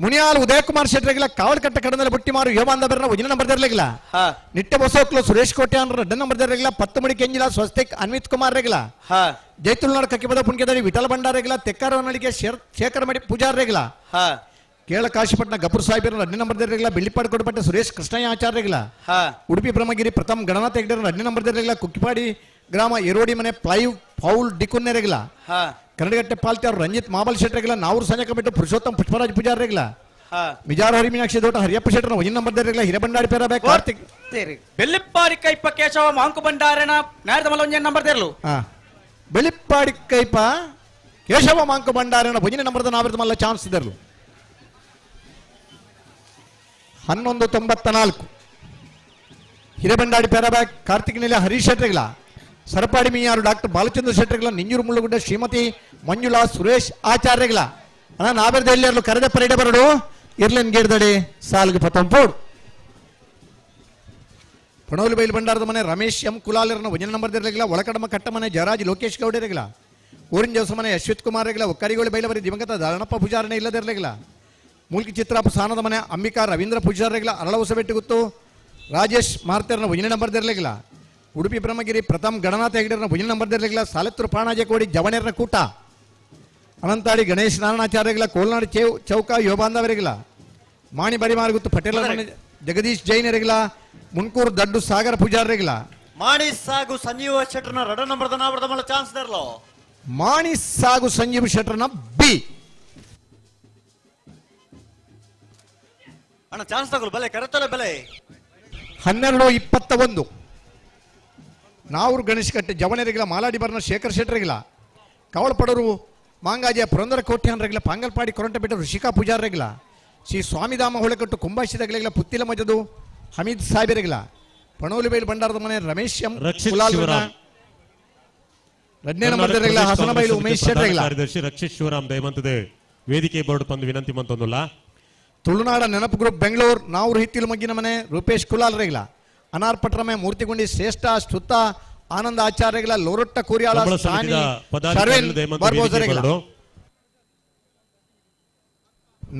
ಮುನಿಯಾಲ್ ಉದಯಕುಮಾರ್ ಶೆಟ್ಟರಿಗಿಲ್ಲ ಕಾವಲಕಟ್ಟ ಕಡನಲ್ಲಿ ಬುಟ್ಟಿಮಾರು ಯೋಮಾಂದ ಒಂಜಿನ ನಂಬರ್ ದರ್ಲಿಗಿಲ್ಲ. ನಿಟ್ಟೆ ಬಸೋಕ್ಲು ಸುರೇಶ್ ಕೋಟೆ ಅಂದ್ರೆ 2 ನಂಬರ್ ದರ್ಲಿಗಿಲ್ಲ. ಪತ್ತುಮಡಿ ಕೆಂಜಿಲ ಸ್ವಸ್ತಿಕ್ ಅನ್ವಿತ್ ಕುಮಾರ್ ರೆಗಿಲ್ಲ. ಜೈತುಲ್ನಾಡ್ ಕಕ್ಕಿಬದ ಪುಣ್ಕೆದಡಿ ವಿಠಲ ಭಂಡಾರೆಗಿಲ್ಲ. ತೆಕ್ಕಾರವನಳಿಗೆ ಶೇಖರ ಮಡಿ ಪೂಜಾರ್ ರೆಗಿಲ್ಲ. ಕೇಳ ಕಾಶಿಪಟ್ನ ಗಪುರ್ ಸಾಹೇಬರ 2 ನಂಬರ್ ದರ್ಲಿಗಿಲ್ಲ. ಬೆಳ್ಳಿಪಾಡು ಕೊಡಪಟ್ಟ ಸುರೇಶ್ ಕೃಷ್ಣಯ್ಯ ಆಚಾರ್ಯಗಿಲ್ಲ. ಉಡುಪಿ ಬ್ರಹ್ಮಗಿರಿ ಪ್ರಥಮ್ ಗಣನಾಥ ಹೆಗ್ಡೆರ 2 ನಂಬರ್ ದರ್ಲಿಗಿಲ್ಲ. ಕುಕ್ಕಿಪಾಡಿ ಗ್ರಾಮ ಎರೋಡಿ ಮನೆ ಪ್ಲೈವ್ ಫೌಲ್ ಡಿಕುನ್ನೆರೆಗಿಲ್ಲ. ಕನ್ನಡಗಟ್ಟೆ ಪಾಲ್ತ್ಯಾರು ರಂಜಿತ್ ಮಾಬಲ್ ಶೆಟ್ಟರಿಗಿಲ್ಲ. ನಾವೂರು ಸಂಜಕ ಬಿಟ್ಟು Purushottama Pushparaj ಪೂಜಾರಿಗಿಲ್ಲ. Mijar Harimeenakshi Dota Hariyappa Shettar ಒಂಜಿನ number ದರ್ಲಿಗಿಲ್ಲ. ಹಿರಬಂಡಾಡಿ ಪೇರ Karthik Bellippady ಕೈಪ Keshava Monk ಭಂಡಾರನ ನಾಯ್ದಮಲ್ಲ ಒಂಜಿನ number ತೇರ್ಲು. Bellippady ಕೈಪ Keshava Monk ಭಂಡಾರನ ಒಂಜಿನ ನಂಬರ್ದ ನಾವಿರ್ದ ಮಲ್ಲ ಚಾನ್ಸ್ ಇದ್ದರ್ಲು. 11:94 ಹಿರೇಬಂಡಾಡಿ ಪೇರಾಬ್ಯಾಕ್ ಕಾರ್ತಿಕ್ ನೆಲೆ ಹರೀಶ್ ಶೆಟ್ಟರಿಗಿಲ್ಲ. ಸರಪಾಡಿ ಮೀಯಾರು ಡಾಕ್ಟರ್ ಬಾಲಚಂದ್ರ ಶೆಟ್ಟರಿಗಿಲ್ಲ. ನಿಂಜೂರು ಮುಳ್ಳುಗುಡ್ಡ ಶ್ರೀಮತಿ ಮಂಜುಳಾ ಸುರೇಶ್ ಆಚಾರ್ಯಗಿಲ್ಲ. ಅಣ್ಣ ನಾಬೆರ್ದ ಎಲ್ಲಿರ್ಲು ಕರೆದ ಪರೇಡೆ ಬರಡು ಇರ್ಲೆನ್ ಗೇಡ್ದಡಿ ಸಾಲ್ಗೆ ಪತ್ತಂಪೋಡು. ಪಣೋಲಿ ಬೈಲು ಭಂಡಾರದ ಮನೆ ರಮೇಶ್ ಎಂ ಕುಲಾಲರನ ಒಂಜಿನ ನಂಬರ್ ಇರಲಿಲ್ಲ. ಒಳಕಡಮ ಕಟ್ಟಮನೆ ಜಯರಾಜ್ ಲೋಕೇಶ್ ಗೌಡರಿಗಿಲ್ಲ. ಊರಿನ ಜವಸಮನೆ ಯಶ್ವಿತ್ ಕುಮಾರ್ ರೆಗಿಲ್ಲ. ಒಕ್ಕರಿಗೋಳಿ ಬೈಲಬರಿ ದಿವಂಗತ ದಾರಣಪ್ಪ ಪೂಜಾರನೆ ಇಲ್ಲದಿರಲಿಲ್ಲ. ಮೂಲ್ಕಿ ಚಿತ್ರಾಪ ಸಾನದ ಮನೆ ಅಂಬಿಕಾ ರವೀಂದ್ರ ಪೂಜಾರರಿಗಿಲ್ಲ. ಅರಳ ಹೊಸಬೆಟ್ಟುಗುತ್ತು ರಾಜೇಶ್ ಮಾರ್ತೇರ್ನ ಒಂಜಿನ ನಂಬರ್ ಇರಲಿಲ್ಲ. ಉಡುಪಿ ಬ್ರಹ್ಮಗಿರಿ ಪ್ರಥಮ್ ಗಣನಾಥ ಹೆಗಡೆರನ ಒಂಜಿನ ನಂಬರ್ ಇರಲಿಲ್ಲ. ಸಾಲತ್ತೂರು ಪಾಣಾಜೆ ಕೋಡಿ ಜವಣೇರ್ನ ಕೂಟ ಅನಂತಾಡಿ ಗಣೇಶ್ ನಾರಾಯಣಾಚಾರ್ಯಗಿಲ್ಲ. ಕೋಲ್ನಾಡು ಚೌಕ ಯೋಬಾಂಧವರಿಗಿಲ್ಲ. ಮಾಣಿ ಬರಿಮಾರ್ಗುತ್ತು ಪಟೇಲ ಜಗದೀಶ್ ಜೈನರಿಗಿಲ್ಲ. ಮುನ್ಕೂರು ದಡ್ಡು ಸಾಗರ ಪೂಜಾರರಿಗಿಲ್ಲ. ಮಾಣಿ ಸಾಗು ಸಂಜೀವ ಶೆಟ್ಟರ್ನ 2 ನಂಬರ್ದ ನಾವರ್ದ ಮಲ್ಲ ಚಾನ್ಸ್ ದರ್ಲೋ. ಮಾಣಿ ಸಾಗು ಸಂಜೀವ್ ಶೆಟ್ಟರ್ನ ಬಿ ಅಣ್ಣ ಚಾನ್ಸ್ ತಗೊಳ್ಳು ಬಲೆ ಕರೆತಲೆ ಬಲೆ. 12:21 ನಾವೂರು ಗಣೇಶ್ ಕಟ್ಟೆ ಜವಣರಿಗಿಲ್ಲ. ಮಾಲಾಡಿ ಬರ್ನ ಶೇಖರ್ ಶೆಟ್ಟರಿಗಿಲ್ಲ. ಕವಳಪಡರು ಮಾಂಗಾಜಿಯ ಪುರಂದರ ಕೋಟ್ಯಾನ್ರಿಗಿಲ್ಲ. ಪಾಂಗಲ್ಪಾಡಿ ಕೊರಂಟಪೇಟೆ ಋಷಿಕಾ ಪೂಜಾರರಿಗಿಲ್ಲ. ಶ್ರೀ ಸ್ವಾಮಿಧಾಮ ಹೊಳೆಕಟ್ಟು ಕುಂಬಾಶಿದಗಳಿಗಿಲ್ಲ. ಪುತ್ತಿಲ ಮಜದು ಹಮೀದ್ ಸಾಹೇಬರಿಗಿಲ್ಲ. ಪಣೋಲಿಬೈಲು ಭಂಡಾರದ ಮನೆ ರಮೇಶ್ ಎಂ ಕುಲಾಲ್ 2ನೇ ನಂಬರ್ ದರ್ಲಿಗಿಲ್ಲ. ಹಾಸನಬೈಲು ಉಮೇಶ್ ಶೆಟ್ಟರಿಗಿಲ್ಲ. ಕಾರ್ಯದರ್ಶಿ ರಕ್ಷಿತ್ ಶಿವರಾಮ್ ದಯಮಂತದೆ ವೇದಿಕೆ ಬೋರ್ಡ್ ಬಂದು ವಿನಂತಿ ಮಂತೊಂದುಲ್ಲ. ತುಳುನಾಡ ನೆನಪು ಗ್ರೂಪ್ ಬೆಂಗಳೂರು ನಾವೂರು ಹಿತ್ತಿಲು ಮಗ್ಗಿನ ಮನೆ ರೂಪೇಶ್ ಕುಲಾಲ್ ರೆಗಿಲ್ಲ. ಅನಾರ್ ಪಟ್ರಮೆ ಮೂರ್ತಿಗುಂಡಿ ಶ್ರೇಷ್ಠ ಸ್ತುತ ಆನಂದ ಆಚಾರ್ಯಗಳ ಲೋರೊಟ್ಟ ಕೂರಿಯಾಳ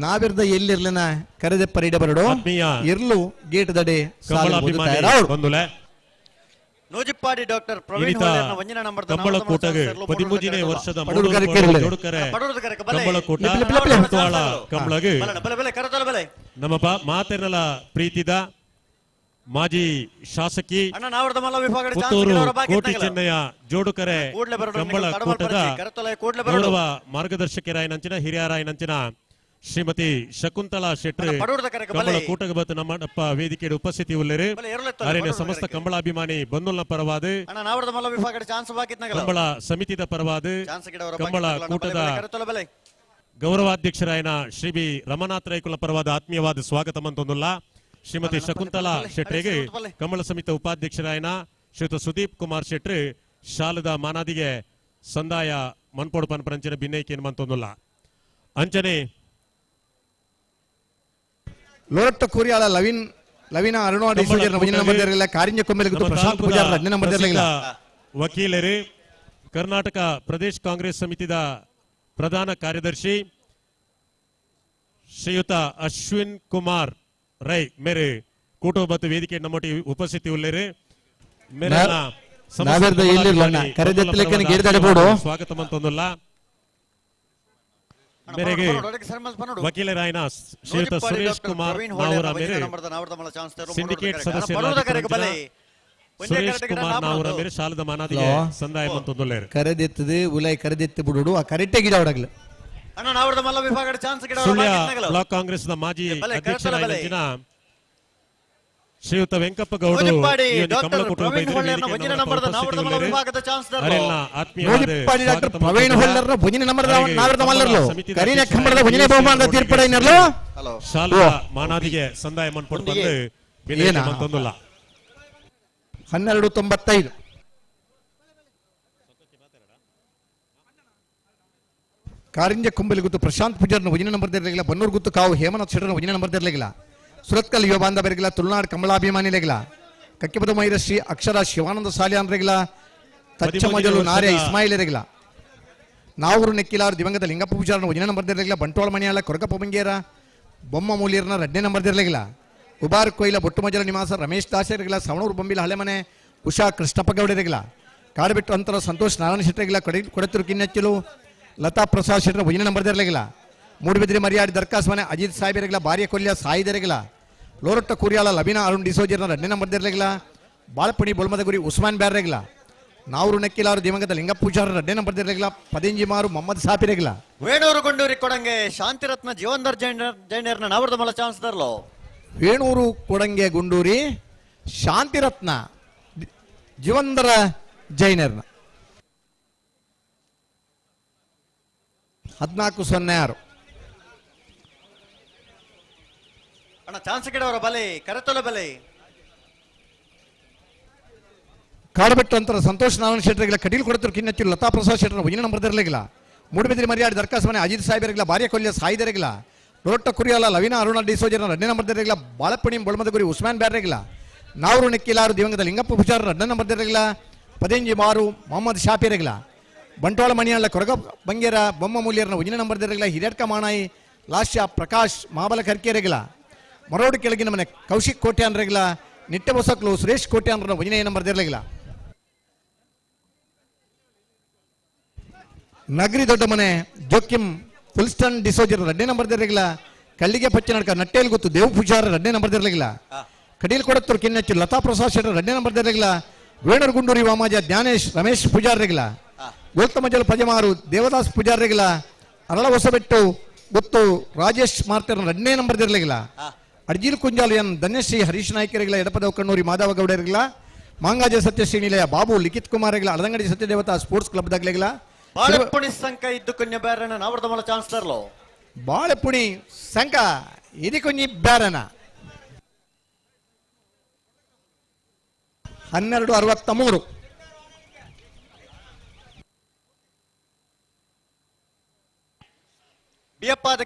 ನಾವಿರ್ದ ಎಲ್ಲಿರ್ಲಿನ ಕರೆದೆ ಪರಿಡೆ ಬರಡು ಇರ್ಲು gate ದಡೆ Nujippadi doctor Praveen ಒಂಜಿನ number ಕಂಬಳಕೂಟಗೆ 13ನೇ ವರ್ಷದ ಕಂಬಳಕೂಟ ಕಂಬಳಗೆ ನಮ್ಮ ಮಾತೆನಲ ಪ್ರೀತಿದ ಮಾಜಿ ಶಾಸಕಿ ಪುತ್ತೂರು ಕೋಟಿ ಚೆನ್ನಯ್ಯ ಜೋಡುಕರೆ ಕಂಬಳ ಕೂಟದ ಗೌರವ ಮಾರ್ಗದರ್ಶಕರಾಯನಂಚಿನ ಹಿರಿಯರಾಯನಂಚಿನ ಶ್ರೀಮತಿ ಶಕುಂತಲಾ ಶೆಟ್ಟರ್ ಕಂಬಳ ಕೂಟಕ್ಕೆ ಬತ್ತು ನಮ್ಮಪ್ಪ ವೇದಿಕೆ ಉಪಸ್ಥಿತಿ ಉಳ್ಳೇರು. ಅರಿನ ಸಮಸ್ತ ಕಂಬಳಾಭಿಮಾನಿ ಬಂಧುಲ್ನ ಪರವಾದ ಕಂಬಳ ಸಮಿತಿದ ಪರವಾದ ಕಂಬಳ ಕೂಟದ ಗೌರವಾಧ್ಯಕ್ಷರಾಯನ ಶ್ರೀ ಬಿ ರಮನಾಥ ರೈಕುಲ ಪರವಾದ ಆತ್ಮೀಯವಾದ ಸ್ವಾಗತ ಮಂತೊಂದುಲ್ಲ. ಶ್ರೀಮತಿ ಶಕುಂತಲಾ ಶೆಟ್ಟರಿಗೆ ಕಮಲ ಸಮಿತಿ ಉಪಾಧ್ಯಕ್ಷರಾಯನ ಶ್ರೀಯುತ ಸುದೀಪ್ ಕುಮಾರ್ ಶೆಟ್ಟರ್ ಶಾಲದ ಮಾನಾದಿಗೆ ಸಂದಾಯ ಮನ್ಪೋಡು ಪನ್ಪರಂಚಿನ ಭಿನ್ನೈಕೆ ಮಂತೊಂದುಲ್ಲ. ಅಂಚನೆ ಲೋರಟ್ಟ ಕೂರಿಯಾಳ ಲವಿನ್ ಲವಿನ ಅರುಣ್ ಕಾರಿಂಜ ಕೊಂಬೆಲೆ ಪ್ರಶಾಂತ್ ಪೂಜಾರ್ 2 ನಂಬರ್ ವಕೀಲರು ಕರ್ನಾಟಕ ಪ್ರದೇಶ ಕಾಂಗ್ರೆಸ್ ಸಮಿತಿದ ಪ್ರಧಾನ ಕಾರ್ಯದರ್ಶಿ ಶ್ರೀಯುತ ಅಶ್ವಿನ್ ಕುಮಾರ್ ರೈ ಮೇರೆ ಕೂಟೋಬತ್ತು ವೇದಿಕೆ ನಮ್ಮೊಟ್ಟಿ ಉಪಸ್ಥಿತಿ ಉಳ್ಳೇರು ಮೇರೆನ ಸ್ವಾಗತ ಮಂತೊಂದುಲ್ಲ ಮೇರೆಗೆ ವಕೀಲರಾಯನ ಶ್ರೀಯುತ ಸುರೇಶ್ ಕುಮಾರ್ ನಾವೂರ ಮೇರೆ ಸಿಂಡಿಕೇಟ್ ಸದಸ್ಯರಾದ ಸುರೇಶ್ ಕುಮಾರ್ ನಾವೂರ ಮೇರೆ ಶಾಲದ ಮಾನಾದಿಗೆ ಸಂದಾಯ ಮಂತೊಂದುಲ್ಲೇರು ಕರೆದೆತ್ತದೆ ಉಲೈ ಕರೆದೆತ್ತು ಬಿಡುಡು ಆ ಕರೆಟ್ಟೆ ಗಿಡ ಹೊಡಗಲು ಸುಳ್ಯ ಬ್ಲಾಕ್ ಕಾಂಗ್ರೆಸ್ ನ ಮಾಜಿ ಅಧ್ಯಕ್ಷರಾಗಿದ್ದ ಶ್ರೀಯುತ ವೆಂಕಪ್ಪ ಗೌಡ ಮಾನಾದಿಗೆ ಸಂದಾಯ ಮನ್ಪೊಟ್ಟು ಮಂತೊಂದುಲ್ಲ 12:95 ಕಾರಿಂಜ ಕುಂಬಲಿ ಗುತ್ತು ಪ್ರಶಾಂತ್ ಪೂಜಾರ್ನ ಒಂದನೇ ನಂಬರ್ ಇರಲಿಲ್ಲ. ಬನ್ನೂರು ಗುತ್ತು ಕಾವು ಹೇಮನಾಥ್ ಶೆಟ್ಟರ್ನ ಒಂದನೇ ನಂಬರ್ ಇರಲಿಲ್ಲ. ಸುರತ್ಕಲ್ ಯುವ ಬಾಂಧವರಿಗಿಲ್ಲ. ತುಳುನಾಡು ಕಮಲಾಭಿಮಾನಿಗಳಿಗಿಲ್ಲ. ಕಕ್ಕಿಪದ ಮೈರಶ್ರೀ ಅಕ್ಷರ ಶಿವಾನಂದ ಸಾಲಿಯಾನ್ರಿಗಿಲ್ಲ. ತಚ್ಚ ಮಜಲು ನಾರ್ಯ ಇಸ್ಮಾಯಿಲರಿಗಿಲ್ಲ. ನಾವೂರು ನೆಕ್ಕಿಲಾರು ದಿವಂಗತ ಲಿಂಗಪ್ಪ ಪೂಜಾರ್ನ ಒಂದನೇ ನಂಬರ್ ಇರಲಿಲ್ಲ. ಬಂಟ್ವಾಳ ಮಣಿಯಾಳ ಕೊರಗಪ್ಪ ಬಂಗೇರ ಬೊಮ್ಮ ಮೂಲಿಯರ್ನ ಎರಡನೇ ನಂಬರ್ ಇರಲಿಲ್ಲ. ಉಬಾರ್ ಕೊಯ್ಲ ಬೊಟ್ಟುಮಜಲ ನಿವಾಸ ರಮೇಶ್ ದಾಸರಿಗಿಲ್ಲ. ಸವಣೂರು ಬೊಂಬಿಲ ಹಳೆಮನೆ ಉಷಾ ಕೃಷ್ಣಪ್ಪ ಗೌಡರಿಗಿಲ್ಲ. ಕಾಡುಬಿಟ್ಟು ಅಂತರ ಸಂತೋಷ್ ನಾರಾಯಣ ಶೆಟ್ಟರಿಗಿಲ್ಲ. ಕೊಡತೂರು ಕಿನ್ನಚ್ಚಲು ಲತಾ ಪ್ರಸಾದ್ ಶೆಟ್ಟರ್ ಒಂದನೇ ನಂಬರ್ ಇರಲಿಲ್ಲ. ಮೂಡುಬಿದ್ರಿ ಮರಿಯಾಡಿ ದರ್ಕಾಸ್ ಮನೆ ಅಜಿತ್ ಸಾಹೇಬರಿಗಿಲ್ಲ. ಬಾರಿಯ ಕೊಲ್ಯ ಸಾಯಿದರಿಗಿಲ್ಲ. ಲೋರಟ್ಟ ಕುರಿಯಾಲ ಲಬಿನಾ ಅರುಣ್ ಡಿಸೋಜರ್ನ ಎರಡನೇ ನಂಬರ್ ಇರಲಿಲ್ಲ. ಬಾಳಪಣಿ ಬೊಲ್ಮದಗುರಿ ಉಸ್ಮಾನ್ ಬ್ಯಾರ್ರೆಗಿಲ್ಲ. ನಾವೂರು ನೆಕ್ಕಿಲಾರು ದಿವಂಗತ ಲಿಂಗಪ್ಪ ಪೂಜಾರ ಎರಡನೇ ನಂಬರ್ ಇರಲಿಲ್ಲ. ಪದಿಂಜಿಮಾರು ಮೊಹಮ್ಮದ್ ಸಾಪಿರೆಗಿಲ್ಲ. ವೇಣೂರು ಗೊಂಡೂರಿ ಕೊಡಂಗೆ ಶಾಂತಿರತ್ನ ಜೀವನ್ಧರ್ ಜೈನರ್ನ ನಾವರ್ದ ಮಲ ಚಾನ್ಸ್ ದರ್ಲೋ. ವೇಣೂರು ಕೊಡಂಗೆ ಗುಂಡೂರಿ ಶಾಂತಿರತ್ನ ಜೀವಂಧರ ಜೈನರ್ನ 14:06. ಅಣ್ಣ ಚಾನ್ಸ್ ಗಿಡವರ ಬಲೆ ಕರೆತೊಲ ಬಲೆ ಕಾಡುಬೆಟ್ಟು ಅಂತರ ಸಂತೋಷ್ ನಾರಾಯಣ ಶೆಟ್ಟರಿಗಿಲ್ಲ. ಕಟೀಲ್ ಕೊಡತರು ಕಿನ್ನಚ್ಚು ಲತಾ ಪ್ರಸಾದ್ ಶೆಟ್ಟರ್ ಒಂದನೇ ನಂಬರ್ ಇರಲಿಲ್ಲ. ಮೂಡುಬಿದಿರಿ ಮರಿಯಾಡಿ ದರ್ಕಾಸ್ ಮನೆ ಅಜಿತ್ ಸಾಹೇಬರಿಗಿಲ್ಲ. ಬಾರಿಯ ಕೊಲ್ಯ ಸಾಯಿದರಿಗಿಲ್ಲ. ಲೋಟ ಕುರಿಯಾಲ ಲವಿನಾ ಅರುಣ ಡಿಸೋಜರ್ನ ಎರಡನೇ ನಂಬರ್ ಇರಲಿಲ್ಲ. ಬಾಳಪಣಿ ಬೊಳ್ಮದಗುರಿ ಉಸ್ಮಾನ್ ಬ್ಯಾರ್ರೆಗಿಲ್ಲ. ನಾವೂರು ನೆಕ್ಕಿಲಾರು ದಿವಂಗತ ಲಿಂಗಪ್ಪ ಪೂಜಾರ್ ಎರಡನೇ ನಂಬರ್ ಇರಲಿಲ್ಲ. ಪದಿಂಜಿ ಮಾರು ಮೊಹಮ್ಮದ್ ಶಾಪಿರಗಿಲ್ಲ. ಬಂಟ್ವಾಳ ಮಣಿಯಾಳ ಕೊರಗ ಬಂಗೇರ ಬೊಮ್ಮ ಮೂಲ್ಯರ್ನ ಒಂದನೇ ನಂಬರ್ ಇರಲಿಲ್ಲ. ಹಿರಿಯಡ್ಕ ಮಾಣಾಯಿ ಲಾಶ್ಯ ಪ್ರಕಾಶ್ ಮಹಾಬಲ ಖರ್ಕೆರೆಗಿಲ್ಲ. ಮರೋಡು ಕೆಳಗಿನ ಮನೆ ಕೌಶಿಕ್ ಕೋಟ್ಯಾನ್ರೆಗಿಲ್ಲ. ನಿಟ್ಟೆ ಬೊಸಕ್ಲು ಸುರೇಶ್ ಕೋಟ್ಯಾನ್ರ ಒಂದನೇ ನಂಬರ್ ಇರಲಿಲ್ಲ. ನಗರಿ ದೊಡ್ಡ ಮನೆ ಜೋಕಿಮ್ ಫುಲ್ಸ್ಟನ್ ಡಿಸೋಜರ್ ಎರಡನೇ ನಂಬರ್ ಇರಲಿಲ್ಲ. ಕಳ್ಳಿಗೆ ಪಚ್ಚನಡ್ಕ ನಟ್ಟೇಲ್ ಗೊತ್ತು ದೇವ್ ಪೂಜಾರ ಎರಡನೇ ನಂಬರ್ ಇರಲಿಲ್ಲ. ಕಡೀಲ್ ಕೊಡತ್ತೂರು ಕಿನ್ನಚ್ಚು ಲತಾ ಪ್ರಸಾದ್ ಶೆಟ್ಟರ್ ಎರಡನೇ ನಂಬರ್ ಇರಲಿಲ್ಲ. ವೇಣೂರು ಗುಂಡೂರಿ ವಾಮಾಜ ಜ್ಞಾನೇಶ್ ರಮೇಶ್ ಪೂಜಾರ್ರೆಗಿಲ್ಲ. ಗೋಲ್ತಮಜಲ್ ಪಜಮಾರು ದೇವದಾಸ್ ಪೂಜಾರ್ರೆಗಿಲ್ಲ. ಅರಳ ಹೊಸಬೆಟ್ಟು ಗೊತ್ತು ರಾಜೇಶ್ ಮಾರ್ತಿರ್ನ ಎರಡನೇ ನಂಬರ್ ಇರಲಿಲ್ಲ. ಅರ್ಜಿಲ್ ಕುಂಜಾಲ್ ಎನ್ ಧನ್ಯಶ್ರೀ ಹರೀಶ್ ನಾಯ್ಕರಿಗಿಲ್ಲ. ಎಡಪದವ್ ಕಣ್ಣೂರಿ ಮಾಧವ ಗೌಡರಿಗಿಲ್ಲ. ಮಾಂಗಾಜ ಸತ್ಯಶ್ರೀ ನಿಲಯ ಬಾಬು ಲಿಖಿತ್ ಕುಮಾರ್ ಅಳದಂಗಡಿ ಸತ್ಯದೇವತಾ ಸ್ಪೋರ್ಟ್ಸ್ ಕ್ಲಬ್ ದಾಗಲಿಲ್ಲ. ಬಾಳೆಪುಣಿ ಸಂಕ ಇದ್ದು ಕುഞ്ഞ ಬ್ಯಾರನ ನಾವರ್ದ ಮಲ ಚಾನ್ಸ್ ತರ್ಲೋ. ಬಾಳೆಪುಣಿ ಸಂಕ ಇದು ಕುഞ്ഞಿ ಬ್ಯಾರನ 12:63. ಬಿಯಪ್ಪಾದ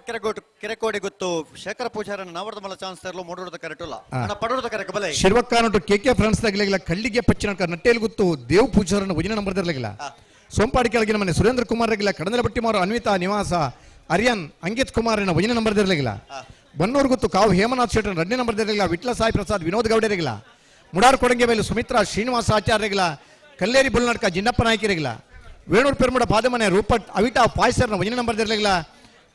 ಕೆರೆಕೋಡಿ ಗೊತ್ತು ಶೇಖರ ಪೂಜಾರನ ನಾವರ್ದ ಮಲ ಚಾನ್ಸ್ ತರ್ಲೋ. ಮೂಡೂರದ ಕರೆಟುಲ್ಲ ಅಣ್ಣ ಪಡೂರದ ಕರೆಕ ಬಲೆ ಶಿರ್ವಕ್ಕಾನಟು ಕೆ ಕೆ ಫ್ರೆಂಡ್ಸ್ ದಾಗಲಿಲ್ಲ. ಕಳ್ಳಿಗೆ ಪಚ್ಚಿನಕ ನಟ್ಟೇಲ್ ಗೊತ್ತು ದೇವ್ ಪೂಜಾರನ ಒಂದನೇ ನಂಬರ್ ಇರಲಿಲ್ಲ. ಸೋಂಪಾಡಿ ಕೆಳಗಿನ ಮನೆ ಸುರೇಂದ್ರ ಕುಮಾರ್ ರೆಗಿಲ್ಲ. ಕಡಂದಲ ಬಟ್ಟಿಮಾರು ಅನ್ವಿತಾ ನಿವಾಸ ಅರಿಯನ್ ಅಂಕಿತ್ ಕುಮಾರನ ಒಂದನೇ ನಂಬರ್ ಇರಲಿಲ್ಲ. ಬನ್ನೂರು ಗೊತ್ತು ಕಾವು ಹೇಮನಾಥ್ ಶೆಟ್ಟರ್ ಎರಡನೇ ನಂಬರ್ ಇರಲಿಲ್ಲ. ವಿಟ್ಲ ಸಾಯಿ ಪ್ರಸಾದ್ ವಿನೋದ್ ಗೌಡರಿಗಿಲ್ಲ. ಮುಡಾರ್ ಕೊಡಂಗೆ ಮೇಲೆ ಸುಮಿತ್ರಾ ಶ್ರೀನಿವಾಸ ಆಚಾರ್ಯರಿಗಿಲ್ಲ. ಕಲ್ಲೇರಿ ಬುಲ್ನಡ್ಕ ಜಿನ್ನಪ್ಪ ನಾಯ್ಕರಿಗಿಲ್ಲ. ವೇಣೂರು ಪೆರ್ಮುಡ ಪಾದಮನೆ ರೂಪಟ್ ಅವಿಟಾ ಪಾಯ್ಸರ್ನ ಒಂದನೇ ನಂಬರ್ ಇರಲಿಲ್ಲ.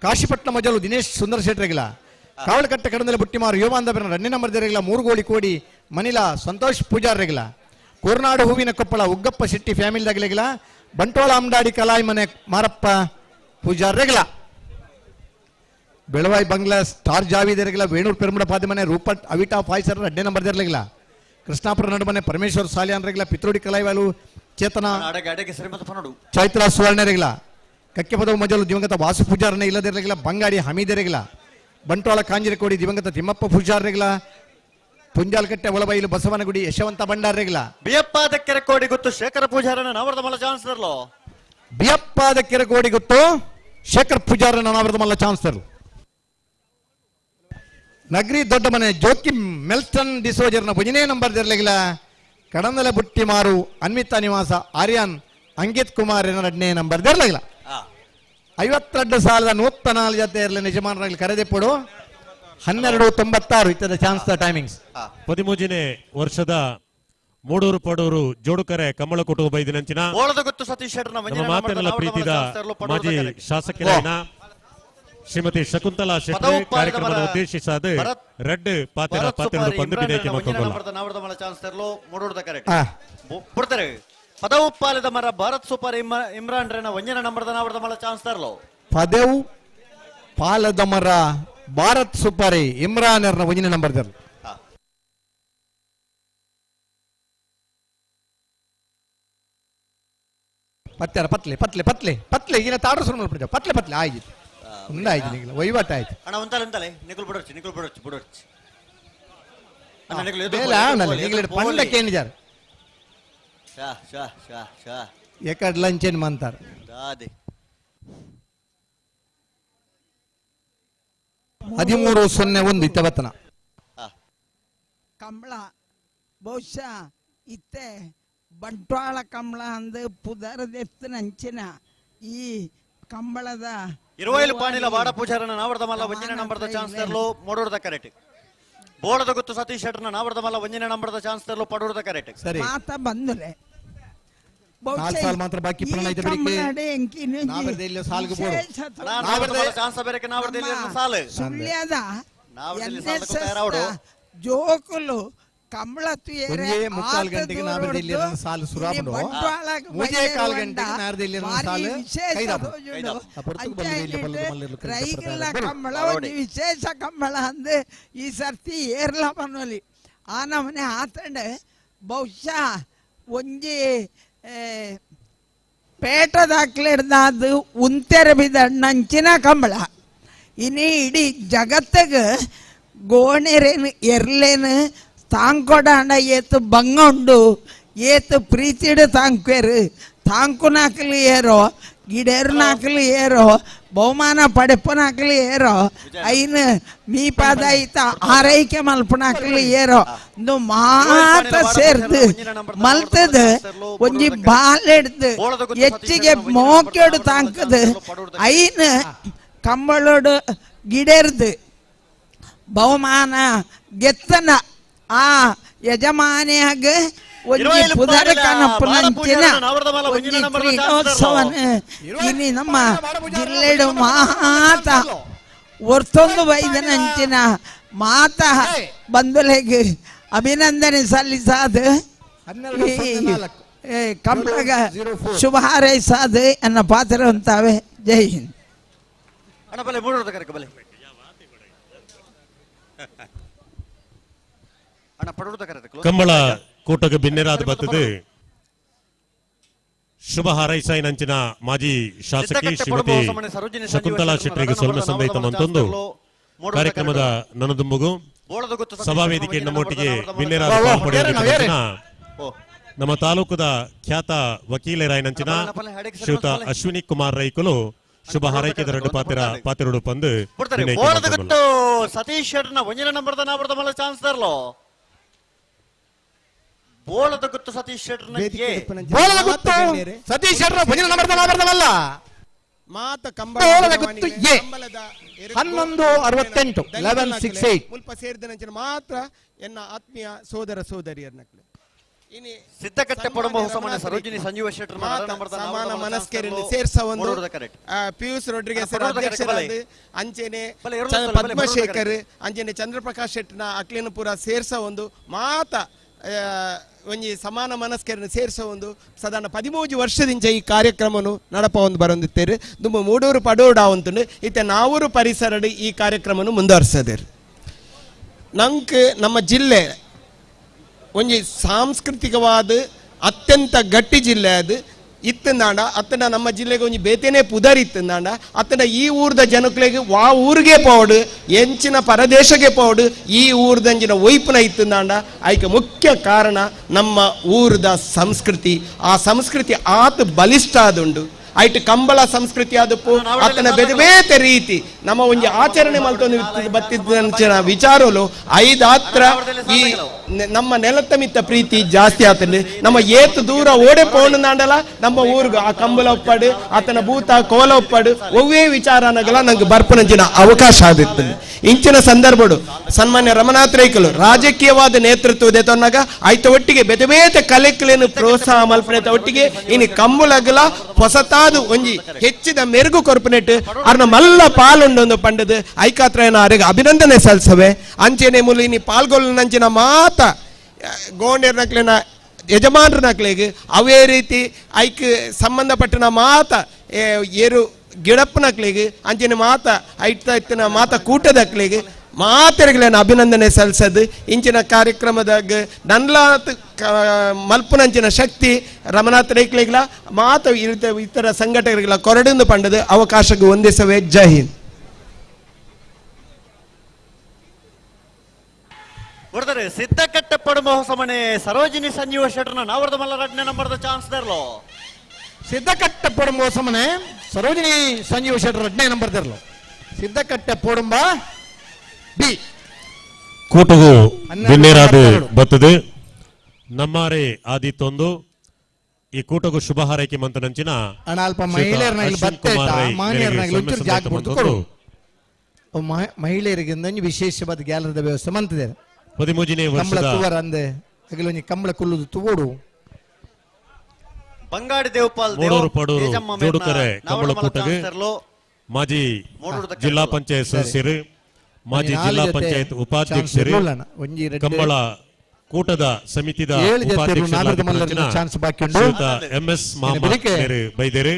ಕಾಶಿಪಟ್ಟಣ ಮಜಲು ದಿನೇಶ್ ಸುಂದರ ಶೆಟ್ಟರಿಗಿಲ್ಲ. ಕಾವಳಕಟ್ಟೆ ಕಡಂದಲ ಬುಟ್ಟಿಮಾರು ಯುವಾಂಧವರನ ಎರಡನೇ ನಂಬರ್ ಇರಲಿಲ್ಲ. ಮೂರುಗೋಳಿ ಕೋಡಿ ಮನಿಲಾ ಸಂತೋಷ್ ಪೂಜಾರ್ರಿಗಿಲ್ಲ. ಕೋರ್ನಾಡು ಹೂವಿನ ಕೊಪ್ಪಳ ಉಗ್ಗಪ್ಪ ಶೆಟ್ಟಿ ಫ್ಯಾಮಿಲಿದಾಗಲಿಲ್ಲ. ಬಂಟ್ವಾಳ ಅಮ್ಡಾಡಿ ಕಲಾಯಿ ಮನೆ ಮಾರಪ್ಪ ಪೂಜಾರ್ರೆಗಿಲ್ಲ. ಬೆಳವಾಯಿ ಬಂಗ್ಲಾ ಸ್ಟಾರ್ ಜಾವೀದರಿಗಿಲ್ಲ. ವೇಣೂರು ಪೆರ್ಮುಡ ಪಾದಮನೆ ರೂಪಟ್ ಅವಿಟಾ ಫಾಯ್ಸರ್ ಎರಡನೇ ನಂಬರ್ ಇರಲಿಲ್ಲ. ಕೃಷ್ಣಾಪುರ ನಡುಮನೆ ಪರಮೇಶ್ವರ ಸಾಲಿಯಾನ್ರಿಗಿಲ್ಲ. ಪಿತ್ರೋಡಿ ಕಲಾಯಿವಾಲು ಚೇತನ ಚೈತ್ರ ಸುವರ್ಣರಿಗಿಲ್ಲ. ಕಕ್ಕೆಪದವು ಮಜಲು ದಿವಂಗತ ವಾಸು ಪೂಜಾರನ ಇಲ್ಲದಿರಲಿಲ್ಲ. ಬಂಗಾಡಿ ಹಮೀದರಿಗಿಲ್ಲ. ಬಂಟ್ವಾಳ ಕಾಂಜಿರಕೋಡಿ ದಿವಂಗತ ತಿಮ್ಮಪ್ಪ ಪೂಜಾರ್ರಿಗಿಲ್ಲ. ಪುಂಜಾಲಕಟ್ಟೆ ಒಳಬೈಲು ಬಸವನಗುಡಿ ಯಶವಂತ ಭಂಡಾರ್ರಿಗಿಲ್ಲ. ಬಿಯಪ್ಪಾದ ಕೆರೆಕೋಡಿ ಗೊತ್ತು ಶೇಖರ ಪೂಜಾರನ ನಾವರ್ದ ಮಲ ಚಾನ್ಸ್ ತರ್ಲೋ. ಬಿಯಪ್ಪಾದ ಕೆರೆಕೋಡಿ ಗೊತ್ತು ಶೇಖರ್ ಪೂಜಾರನ ನಾವರ್ದ ಮಲ್ಲ ಚಾನ್ಸ್ ತರ್ಲು. ನಗರಿ ದೊಡ್ಡ ಮನೆ ಜೋಕಿಮ್ ಮೆಲ್ಟನ್ ಡಿಸೋಜರ್ನ ಒಂದನೇ ನಂಬರ್ ಇರಲಿಲ್ಲ. ಕಡಂದಲ ಬುಟ್ಟಿಮಾರು ಅನ್ವಿತಾ ನಿವಾಸ ಆರ್ಯನ್ ಅಂಕಿತ್ ಕುಮಾರ್ ಎರಡನೇ ನಂಬರ್ ಇರಲಿಲ್ಲ. 52,104 ಜೊತೆ ಇರಲಿ ಯಜಮಾನರಾಗಲಿ ಕರೆದೆಪ್ಪಡು. 12:96 ಇತ್ತದ ಚಾನ್ಸ್ ಟೈಮಿಂಗ್ಸ್. 13ನೇ ವರ್ಷದ ಮೂಡೂರು ಪಡೂರು ಜೋಡುಕರೆ ಕಮಲ ಕುಟುಂಬ ಬೈದಿನಂಚಿನ ನಮ್ಮ ಮಾತೆಲ್ಲ ಪ್ರೀತಿದ ಮಾಜಿ ಶಾಸಕರಾದ ಶ್ರೀಮತಿ ಶಕುಂತಲಾ ಶೆಟ್ಟಿ ಕಾರ್ಯಕ್ರಮದ ಉದ್ದೇಶಿಸಾದ ರೆಡ್ ಪಾತ್ರ ಪಾತ್ರ ಪಂದು ಬಿದೇಕೆ ಮಕ್ಕಳು ಪದವು ಪಾಲದ ಮರ ಭಾರತ್ ಸೂಪರ್ ಇಮ್ರಾನ್ ರೇನ ಒಂಜನ ನಂಬರ್ದ ನಾವರ್ದ ಮಲ ಚಾನ್ಸ್ ತರಲೋ. ಪದವು ಪಾಲದ ಮರ ಭಾರತ್ ಸೂಪರ್ ಇಮ್ರಾನ್ ರೇನ ಒಂಜನ ನಂಬರ್ ತರಲು. ಪತ್ತೆರ ಪತ್ಲೆ ಪತ್ಲೆ ಪತ್ಲೆ ಪತ್ಲೆ ಈಗಿನ ತಾಡ್ರ ಸುರು ಮಾಡ್ಬಿಡ್ತೇವೆ. ಪತ್ಲೆ ಪತ್ಲೆ ಆಯ್ತು ಒಂದಾಯ್ತು ನಿಗಲ ವಹಿವಾಟ ಆಯ್ತು. ಅಣ್ಣ ಒಂತಲೆ ಒಂತಲೆ ನಿಕುಲ್ ಬಿಡೋರ್ಚಿ ನಿಕುಲ್ ಬಿಡೋರ್ಚಿ ಬಿಡೋರ್ಚಿ. ಅಣ್ಣ ನಿಕುಲ್ ಬೇಲ ಅವನಲ್ಲ ನಿಗಲ ಪಂಡಕ್ಕೆ ಏನಿದ್ದಾರೆ ಶಾ ಶಾ ಶಾ ಶಾ ಎಕಡ್ ಲಂಚ್ ಏನ್ ಮಂತಾರೆ ದಾದೆ 13:01 ಇತ್ತವತ್ತನ ಕಂಬಳ ಬಹುಶಃ ಇತ್ತೆ ಬಂಟ್ವಾಳ ಕಂಬಳ ಅಂದು ಪುದರದೆತ್ತಿನ ಈ ಕಂಬಳದ ಇರುವೈಲು ಪಾಣಿಲ ವಾಡ ಪೂಜಾರನ ನಾವರ್ದ ಮಲ್ಲ ಒಂಜಿನ ನಂಬರ್ದ ಚಾನ್ಸ್ ತರಲು ಮೂಡೂರ್ದ ಕರೆಕ್ಟ್. ಬೋಳದ ಗೊತ್ತು ಸತೀಶ್ ಶೆಟ್ಟರ್ನ ನಾವರ್ದ ಮಲ್ಲ ಒಂಜಿನ ನಂಬರ್ದ ಚಾನ್ಸ್ ತರಲು ಪಡೂರ್ದ ಕರೆಕ್ಟ್. ಸರಿ ಮಾತ ಬಂದಲೆ ನಾಲ್ಕು ಸಾಲ ಮಾತ್ರ ಬಾಕಿ ಪ್ರಣಯ ಬೆಳಿಗ್ಗೆ ನಾವರ್ದ ಇಲ್ಲಿ ಸಾಲ್ಗೆ ಬೋಡು ನಾವರ್ದ ಚಾನ್ಸ್ ಬೇರೆಕೆ ನಾವರ್ದ ಇಲ್ಲಿ ಸಾಲು ಸುಳ್ಯದ ನಾವರ್ದ ಸಾಲು ತಯಾರಾವಡು ಜೋಕುಲು ಕಂಬಳ ತುಯರೆ 3.75 ಗಂಟೆಗೆ ನಾವರ್ದ ಇಲ್ಲಿ ಸಾಲು ಸುರಾಬಡು 3.25 ಗಂಟೆಗೆ ನಾವರ್ದ ಇಲ್ಲಿ ಸಾಲು ಕೈದಾಬು ರೈಗಲ್ಲ ಕಂಬಳ ಒಂದು ವಿಶೇಷ ಕಂಬಳ ಅಂದು ಈ ಸರ್ತಿ ಏರ್ಲ ಬನ್ನೊಲಿ ಆ ನಮನೆ ಆತಂಡೆ ಬಹುಶಃ ಒಂಜಿ ಪೇಟದಾಕ್ಲಿಡ್ದಾದು ಉಂತೆರ ಬಿದಣ್ಣಂಚಿನ ಕಂಬಳ ಇನಿ ಇಡೀ ಜಗತ್ತಿಗೆ ಗೋಣೆರೇನು ಎರ್ಲೇನು ತಾಂಕೊಡಾಂಡ ಏತು ಬಂಗ ಉಂಡು ಏತು ಪ್ರೀತಿಡು ತಾಂಕ್ವೇರು ತಾಂಕುನಾಕಲು ಏರೋ ಗಿಡೇರ್ನಾಕಲು ಏರೋ ಬಹುಮಾನ ಪಡೆಪನಾಕಲು ಏರೋ ಐನು ಮೀಪಾದ ಐತ ಆರೈಕೆ ಮಲ್ಪನಾಕಲು ಏರೋ ಇಂದು ಮಾತ ಸೇರ್ದು ಮಲ್ತದ ಒಂಜಿ ಬಾಲೆಡ್ದು ಹೆಚ್ಚಿಗೆ ಮೋಕ್ಯೋಡು ತಾಂಕದು ಐನು ಕಂಬಳೋಡು ಗಿಡೇರ್ದು ಬಹುಮಾನ ಗೆತ್ತನ ಆ ಯಜಮಾನಿಯಾಗ ಒಂಜಿ ಪುದರ ಕನಪುನಂಚಿನ ಒಂಜಿ ಕ್ರೀಡೋತ್ಸವನ ಇನಿ ನಮ್ಮ ಜಿಲ್ಲೆಡು ಮಾತ ಒರ್ತೊಂದು ಬೈದನಂಚಿನ ಮಾತ ಬಂಧುಲೆಗೆ ಅಭಿನಂದನೆ ಸಲ್ಲಿಸಾದ ಕಂಬಳಗ ಶುಭ ಹಾರೈಸಾದ ಎನ್ನ ಪಾತ್ರವಂತಾವೆ. ಜೈ ಹಿಂದ್. ಅಣ್ಣ ಬಲೆ ಮೂಡೋದ ಕರೆಕ ಬಲೆ ಅಣ್ಣ ಪಡೋದ ಕರೆಕ ಕಂಬಳ ಕೂಟಗ ಬಿನ್ನೆರಾದ ಬರ್ತದೆ ಶುಭ ಹಾರೈಸಾಯಿನಂಚಿನ ಮಾಜಿ ಶಾಸಕಿ ಶ್ರೀಮತಿ ಶಕುಂತಲಾ ಶೆಟ್ಟರಿಗೆ ಸೊಲ್ಮೆ ಸಂದೈತ ಮಂತೊಂದು ಕಾರ್ಯಕ್ರಮದ ನನದುಂಬುಗು ಸಭಾವೇದಿಕೆ ನಮ್ಮೊಟ್ಟಿಗೆ ಬಿನ್ನೆರಾದ ಪಾಲ್ಪಡೆಯುವ ನಮ್ಮ ತಾಲೂಕದ ಖ್ಯಾತ ವಕೀಲರಾಯನಂಚಿನ ಶ್ರೀಯುತ ಅಶ್ವಿನಿ ಕುಮಾರ್ ರೈಕುಲು ಶುಭ ಹಾರೈಕೆದ ಎರಡು ಪಾತ್ರ ಪಾತ್ರರು ಪಂದು ಸತೀಶ್ ಶೆಟ್ಟರ್ನ ಒಂಜಿನ ನಂಬರ್ದ ನಾವರ್ದ ಮಲ್ಲ ಚಾನ್ಸ್ ತರಲೋ ಬೋಳದ ಗುತ್ತು ಸತೀಶ್ ಶೆಟ್ಟರ್ನ ಬೋಳದ ಗುತ್ತು ಸತೀಶ್ ಶೆಟ್ಟರ್ ಒಂಜಿನ ನಂಬರ್ದ ನಾವರ್ದ ಮಲ್ಲ ಮಾತ ಬೋಳದ ಗುತ್ತು ಎ 11:68 11:68 ಮುಲ್ಪ ಸೇರಿದ ಮಾತ್ರ ಎನ್ನ ಆತ್ಮೀಯ ಸೋದರ ಸೋದರಿಯರ್ನಕ್ಲೆ ಇನಿ ಸಿದ್ಧಕಟ್ಟೆ ಪಡಂಬ ಹೊಸಮನೆ ಸರೋಜಿನಿ ಸಂಜೀವ ಶೆಟ್ಟರ್ ಸಮಾನ ಮನಸ್ಕರಲ್ಲಿ ಸೇರ್ಸ ಒಂದು ಪಿಯೂಷ್ ರೊಡ್ರಿಗೆಸ್ ಅಧ್ಯಕ್ಷರಾದ ಅಂಚೆನೆ ಪದ್ಮಶೇಖರ್ ಅಂಚೆನೆ ಚಂದ್ರಪ್ರಕಾಶ್ ಶೆಟ್ಟರ್ನ ಅಕ್ಲಿನ ಪೂರ ಸೇರ್ಸ ಒಂದು ಮಾತ ಒಂಜಿ ಸಮಾನ ಮನಸ್ಕರನ್ನು ಸೇರಿಸೋ ಒಂದು ಸಾಧಾರಣ 13 ವರ್ಷದಿಂದ ಈ ಕಾರ್ಯಕ್ರಮನು ನಡಪ ಒಂದು ಬರೊಂದಿತ್ತೇರು ದುಂಬ ಮೂಡೂರು ಪಡೋಡ ಉಂಟು ಇತ್ತೆ ನಾವೂರು ಪರಿಸರಡು ಈ ಕಾರ್ಯಕ್ರಮನು ಮುಂದುವರ್ಸದೇರು. ನಂಗೆ ನಮ್ಮ ಜಿಲ್ಲೆ ಒಂಜಿ ಸಾಂಸ್ಕೃತಿಕವಾದ ಅತ್ಯಂತ ಗಟ್ಟಿ ಜಿಲ್ಲೆ ಅದು ಇತ್ತಂದಾಂಡ ಅತ್ತನ ನಮ್ಮ ಜಿಲ್ಲೆಗೆ ಒಂಜಿ ಬೇತೇನೆ ಪುದರ್ ಇತ್ತಂದಾಂಡ ಅತ್ತನ ಈ ಊರ್ದ ಜನಕ್ಲೆಗೆ ವಾ ಊರಿಗೆ ಪೋಡು ಎಂಚಿನ ಪರದೇಶಕ್ಕೆ ಪೋಡು ಈ ಊರ್ದಂಚಿನ ಒಯ್ಪುನ ಇತ್ತಂದಾಂಡ ಐಕೆ ಮುಖ್ಯ ಕಾರಣ ನಮ್ಮ ಊರ್ದ ಸಂಸ್ಕೃತಿ. ಆ ಸಂಸ್ಕೃತಿ ಆತ ಬಲಿಷ್ಠ ಆದುಂಡು. ಐಟ್ ಕಂಬಳ ಸಂಸ್ಕೃತಿ ಆದಪ್ಪು ಆತನ ಬೇತೆ ರೀತಿ ನಮ್ಮ ಒಂಜಿ ಆಚರಣೆ ಮಲ್ತೊಂದು ಬತ್ತಿದ್ದಂಚಿನ ವಿಚಾರಲು ಐದಾತ್ರ ಈ ನಮ್ಮ ನೆಲತ್ತ ಮಿತ್ತ ಪ್ರೀತಿ ಜಾಸ್ತಿ ಆತಂಡು. ನಮ್ಮ ಏತು ದೂರ ಓಡೆ ಪೋಣಂದಾಂಡಲ ನಮ್ಮ ಊರುಗು ಆ ಕಂಬಳ ಒಪ್ಪಾಡು ಆತನ ಭೂತ ಕೋಲ ಒಪ್ಪಾಡು ಒವ್ವೇ ವಿಚಾರನಗಲ ನಂಗೆ ಬರ್ಪನಂಚಿನ ಅವಕಾಶ ಆದಿತ್ತು. ಇಂಚಿನ ಸಂದರ್ಭಡು ಸನ್ಮಾನ್ಯ ರಮನಾಥ್ ರೈಕಲು ರಾಜಕೀಯವಾದ ನೇತೃತ್ವದ ತನ್ನಾಗ ಆಯ್ತ ಒಟ್ಟಿಗೆ ಬೇತೆ ಬೇತೆ ಕಲೆಕಲೆಯನ್ನು ಪ್ರೋತ್ಸಾಹ ಮಲ್ಪನೆತ ಒಟ್ಟಿಗೆ ಇನಿ ಕಂಬುಲಗಲ ಹೊಸತಾದ ಒಂಜಿ ಹೆಚ್ಚಿದ ಮೆರುಗು ಕೊರ್ಪನೆಟ್ ಅರ್ನ ಮಲ್ಲ ಪಾಲುಂಡೊಂದು ಪಂಡದು ಐಕಾತ್ರಯನ ಅರೆಗೆ ಅಭಿನಂದನೆ ಸಲ್ಲಿಸವೆ. ಅಂಚೆನೆ ಮುಲು ಇನಿ ಪಾಲ್ಗೊಳ್ಳಂಚಿನ ಮಾತ ಗೋಂಡೆರ್ನಕ್ಲೆನ ಯಜಮಾನ್ರನಕ್ಲೆಗ್ ಅವೇ ರೀತಿ ಐಕ್ ಸಂಬಂಧಪಟ್ಟಿನ ಮಾತ ಏರು ಗಿಡಪ್ಪನಕ್ಲೆಗ್ ಅಂಚಿನ ಮಾತ ಐತ ಇತ್ತಿನ ಮಾತ ಕೂಟದಕ್ಲೆಗ್ ಮಾತೆರ್ಗಲೇನ ಅಭಿನಂದನೆ ಸಲ್ಲಿಸದು. ಇಂಚಿನ ಕಾರ್ಯಕ್ರಮದಾಗ ನನ್ಲಾತ್ ಮಲ್ಪುನಂಚಿನ ಶಕ್ತಿ ರಮನಾಥ್ ರೈಕ್ಲೆಗ್ಲ ಮಾತ ಇತರ ಸಂಘಟಕರಿಗೆಲ್ಲ ಕೊರಡಿಂದು ಪಂಡದು ಅವಕಾಶಕ್ಕೆ ವಂದಿಸವೆ. ಜೈ ಹಿಂದ್. ಕೊಡ್ತಾರೆ ಸಿದ್ಧಕಟ್ಟೆಪ್ಪಡು ಮಹೋತ್ಸವನೆ ಸರೋಜಿನಿ ಸಂಜೀವ ಶೆಟ್ಟರ್ನ ನಾವರ್ದ ಮಲ್ಲರಡ್ನೆ ನಂಬರ್ದ ಚಾನ್ಸ್ ದರ್ಲೋ. ಸಿದ್ಧಕಟ್ಟೆಪ್ಪಡು ಮಹೋತ್ಸವನೆ ಸರೋಜಿನಿ ಸಂಜೀವ ಶೆಟ್ಟರ್ ರಡ್ನೆ ನಂಬರ್ ದರ್ಲೋ. ಸಿದ್ಧಕಟ್ಟೆ ಪೊಡುಂಬ ಬಿ ಕೂಟಗು ಬಿನ್ನೇರಾದ ಬತ್ತದೆ ನಮ್ಮಾರೆ ಆದಿತ್ತೊಂದು ಈ ಕೂಟಗು ಶುಭ ಹಾರೈಕೆ ಮಂತನಂಚಿನ ಅಲ್ಪ ಮಹಿಳೆಯರಿಗೆ ವಿಶೇಷವಾದ ಗ್ಯಾಲರಿದ ವ್ಯವಸ್ಥೆ ಮಂತಿದೆ. 13ನೇ ಕಂಬಳ ವರ್ಷದ ತುವರ ಅಂದೆ ಅಗಲೊಂಜಿ ಕಂಬಳ ಕುಲ್ಲುದು ತುವೋಡು. ಬಂಗಾಡಿ ದೇವಪಾಲ್ ಮೂಡೂರು ಪಡೂರು ಜೋಡುಕರೆ ಕಂಬಳ ಕೂಟಗೆ ಮಾಜಿ ಜಿಲ್ಲಾ ಪಂಚಾಯತ್ ಸದಸ್ಯರು, ಮಾಜಿ ಜಿಲ್ಲಾ ಪಂಚಾಯತ್ ಉಪಾಧ್ಯಕ್ಷರು, ಕಂಬಳ ಕೂಟದ ಸಮಿತಿದ ಉಪಾಧ್ಯಕ್ಷ ಎಂ ಎಸ್ ಮಹಮ್ಮದ್ ಮೇರೆ ಬೈದೇರು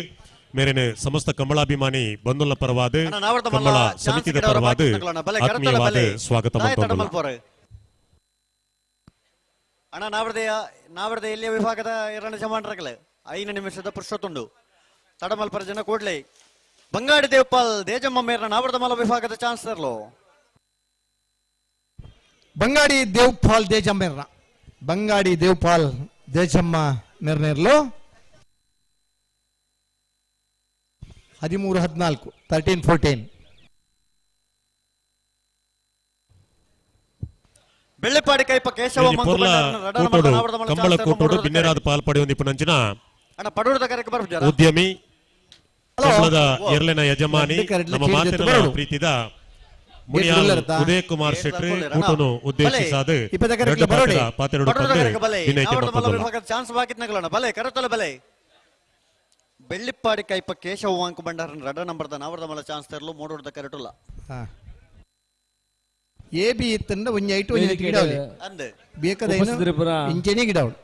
ಮೇರೆನೆ ಸಮಸ್ತ ಕಂಬಳಾಭಿಮಾನಿ ಬಂಧುಲ ಪರವಾದ ಕಂಬಳ ಸಮಿತಿದ ಪರವಾದ ಆತ್ಮೀಯವಾದ ಸ್ವಾಗತ. ಅಣ್ಣ ನಾವರ್ದೆಯ ನಾವರ್ದೆ ಎಲ್ಲಿಯ ವಿಭಾಗದ ಎರಡನೇ ಜಮಾನ್ರಗಲೆ 5 ನಿಮಿಷದ ಪುರುಷತ್ತುಂಡು ತಡಮಲ್ಪರ ಜನ ಕೂಡ್ಲೆ ಬಂಗಾಡಿ ದೇವಪಾಲ್ ದೇಜಮ್ಮ ಮೇರ್ನ ನಾವರ್ದಮಲ ವಿಭಾಗದ ಚಾನ್ಸಲರ್ಲು. ಬಂಗಾಡಿ ದೇವಪಾಲ್ ದೇಜಮ್ಮೇರ್ನ ಬಂಗಾಡಿ ದೇವಪಾಲ್ ದೇಜಮ್ಮ ಮೇರ್ನೇರ್ಲು 13 14 13 14. ಬೆಳ್ಳಿಪಾಡಿ ಕೈಪ ಕೇಶವ ಕಂಬಳ ಕೂಟೋಡು ಬಿನ್ನೇರಾದ ಪಾಲ್ಪಡಿ ಒಂದು ನಂಚಿನ ಉದ್ಯಮಿ ಕಂಬಳದ ಎರಲಿನ ಯಜಮಾನಿ ನಮ್ಮ ಮಾತಿನ ಪ್ರೀತಿದ ಮುನಿಯಾಲ್ ಉದಯ ಕುಮಾರ್ ಶೆಟ್ಟಿ ಕೂಟನು ಉದ್ದೇಶಿಸಾದ ಪಾತೆರಡು ಚಾನ್ಸ್ ಬಾಕಿತ್ನಗಳಣ ಬಲೆ ಕರತೊಲೆ ಬಲೆ. ಬೆಳ್ಳಿಪ್ಪಾಡಿ ಕೈಪ ಕೇಶವ ವಾಂಕು ಬಂಡಾರನ ರಡ ನಂಬರ್ದ ನಾವರ್ದ ಮಲ ಚಾನ್ಸ್ ತರಲು ಮೂಡೋಡ್ದ ಕರೆಟುಲ್ಲ. ಎ ಬಿ ಇತ್ತಂಡ ಒಂಜಿ ಐಟು ಒಂಜಿ ಗಿಡವಲಿ ಬೇಕಾದ ಇಂಚೆನೆ ಗಿಡವಳು.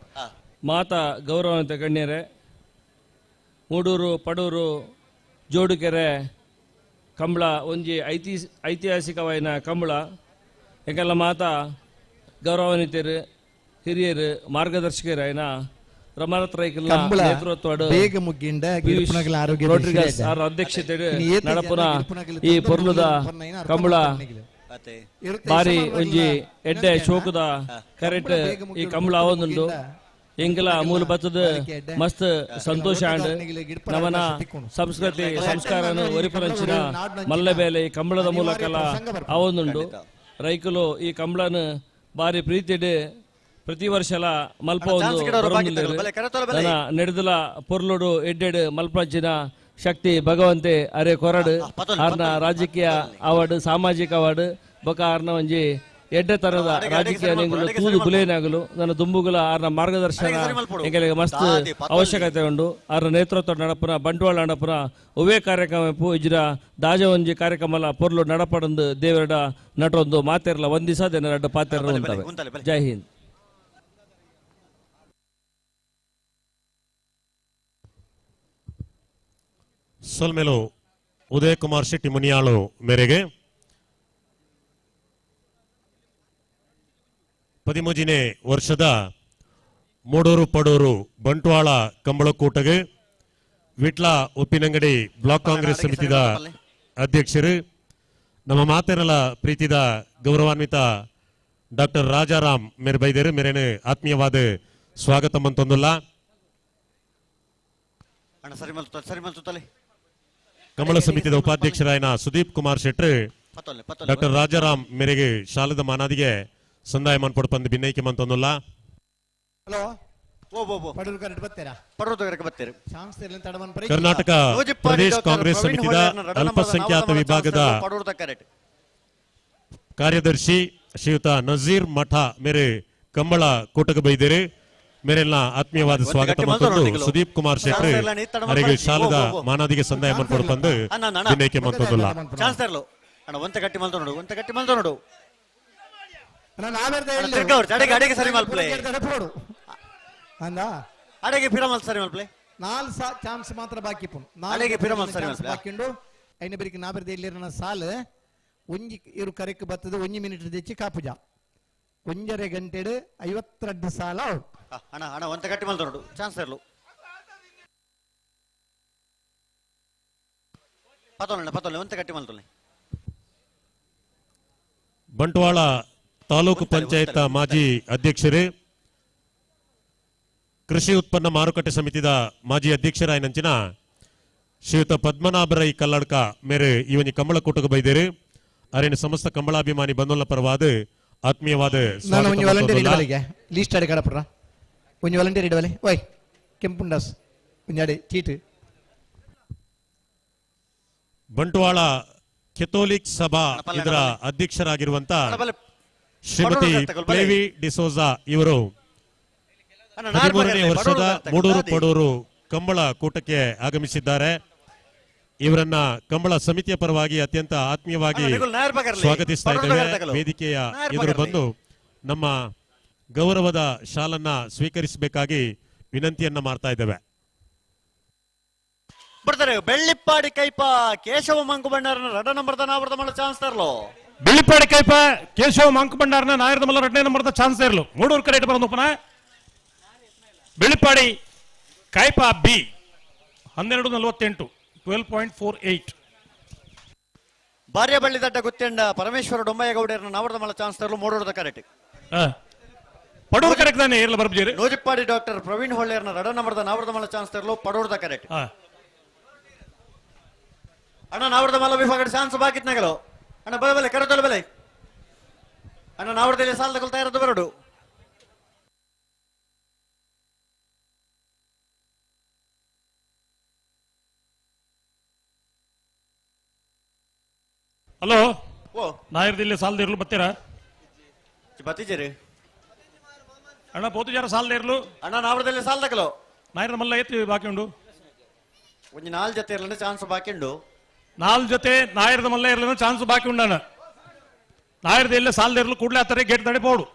ಮಾತಾ ಗೌರವಾನ್ವಿತ ಗಣ್ಯರೇ, ಮೂಡೂರು ಪಡೂರು ಜೋಡುಕೆರೆ ಕಂಬಳ ಒಂಜಿ ಐತಿಹಾಸಿಕವಾಯಿನ ಕಂಬಳ ಎಂಕೆಲ್ಲ ಮಾತಾ ಗೌರವಾನ್ವಿತರು ಹಿರಿಯರು ಮಾರ್ಗದರ್ಶಕರು ಆಯ್ನ ರಮಾನಾಥ್ ರೈಕಲ್ನ ನೇತೃತ್ವಡ್ ರೋಡ್ರಿಗಸ್ ಅವರ ಅಧ್ಯಕ್ಷತೆ ನಡಪುನ ಈ ಪೊರ್ಲುದ ಕಂಬಳ ಬಾರಿ ಒಂಜಿ ಎಡ್ಡೆ ಶೋಕದ ಕರೆಕ್ಟ್ ಈ ಕಂಬಳ ಆವೊಂದುಂಡು. ಎಂಕಲ ಮೂಲ ಬತ್ತದ ಮಸ್ತ್ ಸಂತೋಷ ಆಂಡ್ ನಮನ ಸಂಸ್ಕೃತಿ ಸಂಸ್ಕಾರನು ಒರಿಪರಂಚಿನ ಮಲ್ಲ ಬೇಲೆ ಈ ಕಂಬಳದ ಮೂಲಕಲ ಆವೊಂದುಂಡು. ರೈಕುಲು ಈ ಕಂಬಳನು ಬಾರಿ ಪ್ರೀತಿಡ್ ಪ್ರತಿ ವರ್ಷಲ ಮಲ್ಪ ಒಂದು ನಡೆದಲ ಪೊರ್ಲುಡು ಎಡ್ಡೆಡ್ ಮಲ್ಪಂಚಿನ ಶಕ್ತಿ ಭಗವಂತೆ ಅರೆ ಕೊರಡು ಆರ್ನ ರಾಜಕೀಯ ಅವಾರ್ಡ್ ಸಾಮಾಜಿಕ ಅವಾರ್ಡ್ ಬೊಕ ಆರ್ನ ಒಂಜಿ ಎಡ್ಡೆ ತರದ ರಾಜಕೀಯ ನಿಂಗುಲು ತೂದು ಬುಲೇನಾಗಲು ನನ್ನ ದುಂಬುಗುಲ ಆರ್ನ ಮಾರ್ಗದರ್ಶನ ಎಂಗಳಿಗೆ ಮಸ್ತ್ ಅವಶ್ಯಕತೆ ಉಂಡು. ಆರ್ನ ನೇತೃತ್ವ ನಡಪುನ ಬಂಟ್ವಾಳ ನಡಪುನ ಒವ್ವೇ ಕಾರ್ಯಕ್ರಮ ಇಜ್ರ ದಾಜ ಒಂಜಿ ಕಾರ್ಯಕ್ರಮ ಪೊರ್ಲು ನಡಪಡಂದು ದೇವರಡ ನಟೊಂದು ಮಾತೆರ್ಲ ಒಂದಿಸ ದೇನರಡ್ಡ ಪಾತೆರ್ಲ ಉಂಟವೆ. ಜೈ ಹಿಂದ್. ಸೊಲ್ಮೆಲು ಉದಯ ಕುಮಾರ್ ಶೆಟ್ಟಿ ಮುನಿಯಾಳು ಮೇರೆಗೆ 13ನೇ ವರ್ಷದ ಮೂಡೂರು ಪಡೂರು ಬಂಟ್ವಾಳ ಕಂಬಳಕೂಟಗೆ ವಿಟ್ಲ ಉಪ್ಪಿನಂಗಡಿ ಬ್ಲಾಕ್ ಕಾಂಗ್ರೆಸ್ ಸಮಿತಿದ ಅಧ್ಯಕ್ಷರು ನಮ್ಮ ಮಾತೆರಲ ಪ್ರೀತಿದ ಗೌರವಾನ್ವಿತ ಡಾಕ್ಟರ್ ರಾಜಾರಾಮ್ ಮೇರೆ ಬೈದೇರು ಮೇರೇನು ಆತ್ಮೀಯವಾದ ಸ್ವಾಗತ ಮಂತೊಂದುಲ್ಲ. ಅಣ್ಣ ಸರಿ ಮಲ್ತು ಸರಿ ಮಲ್ತು ತಲೆ. ಕಮಲ ಸಮಿತಿಯ ಉಪಾಧ್ಯಕ್ಷರಾಯನ ಸುದೀಪ್ ಕುಮಾರ್ ಶೆಟ್ರು ಡಾಕ್ಟರ್ ರಾಜಾರಾಮ್ ಮೇರೆಗೆ ಶಾಲದ ಮಾನಾದಿಗೆ ಸಂದಾಯ ಮನ್ಪೊಡು ಪಂದ್ ಬಿನ್ನೈಕೆ ಮಂತೊಂದುಲ್ಲ. ಹಲೋ ಕರ್ನಾಟಕ ಪ್ರದೇಶ ಕಾಂಗ್ರೆಸ್ ಸಮಿತಿಯ ಅಲ್ಪಸಂಖ್ಯಾತ ವಿಭಾಗದ ಕಾರ್ಯದರ್ಶಿ ಶ್ರೀಯುತ ನಜೀರ್ ಮಠ ಮೇರೆ ಕಂಬಳ ಕೂಟಕ್ಕೆ ಬೈದಿರಿ. ಮೇರೆಲ್ಲ ಆತ್ಮೀಯವಾದ ಸ್ವಾಗತ ಮಂತೊಂದು ಸುದೀಪ್ ಕುಮಾರ್ ಶೆಟ್ರು ಅವರಿಗೆ ಶಾಲದ ಮಾನಾದಿಗೆ ಸಂದಾಯ ಮನ್ಪೊಡು ಪಂದ್ ಬಿನ್ನೈಕೆ ಮಂತೊಂದುಲ್ಲ. ಚಾನ್ಸ್ ತರಲು ಅಣ್ಣ ಒಂತ ಗಟ್ಟಿ ಮಲ್ತು ನೋಡು, ಒಂತ ಗಟ್ಟಿ ಮಲ್ತು ನೋಡು. ಅಡೆಗೆ ಸರಿ ಮಲ್ಪ್ಲೆ ಅಡೆಗೆ ಪಿರಮಲ್ ಸರಿ ಮಲ್ಪ್ಲೆ. ನಾಲ್ ಚಾನ್ಸ್ ಮಾತ್ರ ಬಾಕಿ ಪುನ್ ಅಡೆಗೆ ಪಿರಮಲ್ ಸರಿ ಮಲ್ಪ್ಲೆ ಬಾಕಿ ಉಂಡು. ಐನ ಬರಿಗೆ ನಾಬರ್ದೆ ಇಲ್ಲಿರನ ಸಾಲ್ ಒಂಜಿ ಇರು ಕರೆಕ್ ಬತ್ತದ ಒಂಜಿ ಮಿನಿಟ್ ದೆಚ್ಚಿ ಕಾಪುಜ ಒಂಜರೆ ಗಂಟೆಡು 52 ಸಾಲ. ಅಣ್ಣ ಅಣ್ಣ ಒಂತ ಗಟ್ಟಿ ಮಲ್ತು ನೋಡು ಚಾನ್ಸ್ ತರಲು. ಪತೋಲಣ್ಣ ಪತೋಲೆ ಒಂತ ಗಟ್ಟಿ ಮಲ್ತೋಲೆ. ಬಂಟ್ವಾಳ ತಾಲೂಕು ಪಂಚಾಯತ್ ಮಾಜಿ ಅಧ್ಯಕ್ಷರೇ, ಕೃಷಿ ಉತ್ಪನ್ನ ಮಾರುಕಟ್ಟೆ ಸಮಿತಿದ ಮಾಜಿ ಅಧ್ಯಕ್ಷರಾಯನಂಚಿನ ಶ್ರೀಯುತ ಪದ್ಮನಾಭರೈ ಕಲ್ಲಡ್ಕ ಮೇರೆ ಈ ಒಂಜಿ ಕಂಬಳ ಕೂಟಕ್ಕೆ ಬೈದೇರು. ಅರೇನು ಸಮಸ್ತ ಕಂಬಳಾಭಿಮಾನಿ ಬಂಧುಲ ಪರವಾದ ಆತ್ಮೀಯವಾದ ನಾನು ಒಂಜಿ ವಾಲಂಟಿಯರ್ ಇಡವಲಿಗೆ ಲೀಸ್ಟ್ ಅಡೆ ಕಡಪುರ ಒಂಜಿ ವಾಲಂಟಿಯರ್ ಇಡವಲೆ ಓಯ್ ಕೆಂಪುಂಡಾಸ್ ಒಂಜಿ ಅಡೆ ಚೀಟ್. ಬಂಟ್ವಾಳ ಕೆಥೋಲಿಕ್ ಸಭಾ ಇದರ ಅಧ್ಯಕ್ಷರಾಗಿರುವಂತ ಶ್ರೀಮತಿ ಪ್ಲೇವಿ ಡಿಸೋಜಾ ಇವರು 13ನೇ ವರ್ಷದ ಮೂಡೂರು ಪಡೂರು ಕಂಬಳ ಕೂಟಕ್ಕೆ ಆಗಮಿಸಿದ್ದಾರೆ. ಇವರನ್ನ ಕಂಬಳ ಸಮಿತಿಯ ಪರವಾಗಿ ಅತ್ಯಂತ ಆತ್ಮೀಯವಾಗಿ ಸ್ವಾಗತಿಸ್ತಾ ಇದ್ದೇವೆ. ವೇದಿಕೆಯ ಎದುರು ಬಂದು ನಮ್ಮ ಗೌರವದ ಶಾಲನ್ನ ಸ್ವೀಕರಿಸಬೇಕಾಗಿ ವಿನಂತಿಯನ್ನ ಮಾಡ್ತಾ ಇದ್ದೇವೆ. ಬರ್ತಾರೆ ಬೆಳ್ಳಿಪ್ಪಾಡಿ ಕೈಪ ಕೇಶವ ಮಂಕುಬಂಡಾರನ ರಡ ನಂಬರ್ದ ನಾವರ್ದ ಮಲ್ಲ ಚಾನ್ಸ್ ತರಲು. ಬೆಳ್ಳಿಪ್ಪಾಡಿ ಕೈಪ ಕೇಶವ ಮಂಕುಬಂಡಾರನ ನಾಯರದ ಮಲ್ಲ ರಡ್ನೇ ನಂಬರ್ದ ಚಾನ್ಸ್ ತರಲು ಮೂಡೂರು ಕರೆಕ್ಟ್ ಬರೋದು. ಬೆಳ್ಳಿಪ್ಪಾಡಿ ಕೈಪ ಬಿ 12:48 12.48. ಭಾರ್ಯ ಬಳ್ಳಿ ದಡ್ಡ ಗುತ್ತೆಂಡ ಪರಮೇಶ್ವರ ಡೊಂಬಯ್ಯಗೌಡರನ್ನ ನಾವರ್ದ ಮಲ್ಲ ಚಾನ್ಸ್ ತರಲು ಮೂಡೂರದ ಕರೆಕ್ಟ್. ಪಡೂರು ಕರೆಕ್ಟ್ ತಾನೆ ಇರಲ್ಲ ಬರ್ಬಜೇರಿ. ನೂಜಿಪ್ಪಾಡಿ ಡಾಕ್ಟರ್ ಪ್ರವೀಣ್ ಹೊಳ್ಳೆಯರ್ನ ರಡ ನಂಬರ್ದ ನಾವರ್ದ ಮಲ್ಲ ಚಾನ್ಸ್ ತರಲು ಪಡೂರದ ಕರೆಕ್ಟ್. ಅಣ್ಣ ನಾವರ್ದ ಮಲ್ಲ ವಿಭಾಗದ ಚಾನ್ಸ್ ಬಾಕಿತ್ ನಗಲು. ಅಣ್ಣ ಬಲೆ ಬಲೆ ಕರೆತೊಲೆ ಬಲೆ. ಅಣ್ಣ ನಾವರ್ದಲ್ಲಿ ಸಾಲ ತಗೊಳ್ತಾ ಇರೋದು ಬರಡು. ಹಲೋ ನಾಯರ್ದಿಲ್ಲಿ ಸಾಲದ ಇರ್ಲು ಬರ್ತೀರಾ? ಬತ್ತಿಜೇರಿ ಅಣ್ಣ ಪೋತು ಜರ ಸಾಲದ ಇರ್ಲು. ಅಣ್ಣ ನಾವರ್ದಲ್ಲಿ ಸಾಲ ತಗಲು ನಾಯರ್ದ ಮಲ್ಲ ಏತಿ ಬಾಕಿ ಉಂಡು. ಒಂಜಿ ನಾಲ್ ಜೊತೆ ಇರ್ಲಂದ್ರೆ ಚಾನ್ಸ್ ಬಾಕಿ ಉಂಡು. ನಾಲ್ ಜೊತೆ ನಾಯರ್ದ ಮಲ್ಲ ಇರ್ಲಂದ್ರೆ ಚಾನ್ಸ್ ಬಾಕಿ ಉಂಡಣ್ಣ. ನಾಯರ್ದ ಎಲ್ಲ ಸಾಲದ ಇರ್ಲು ಕೂಡಲೇ ಆತಾರೆ ಗೇಟ್ ತಡೆ ಪೋಡು.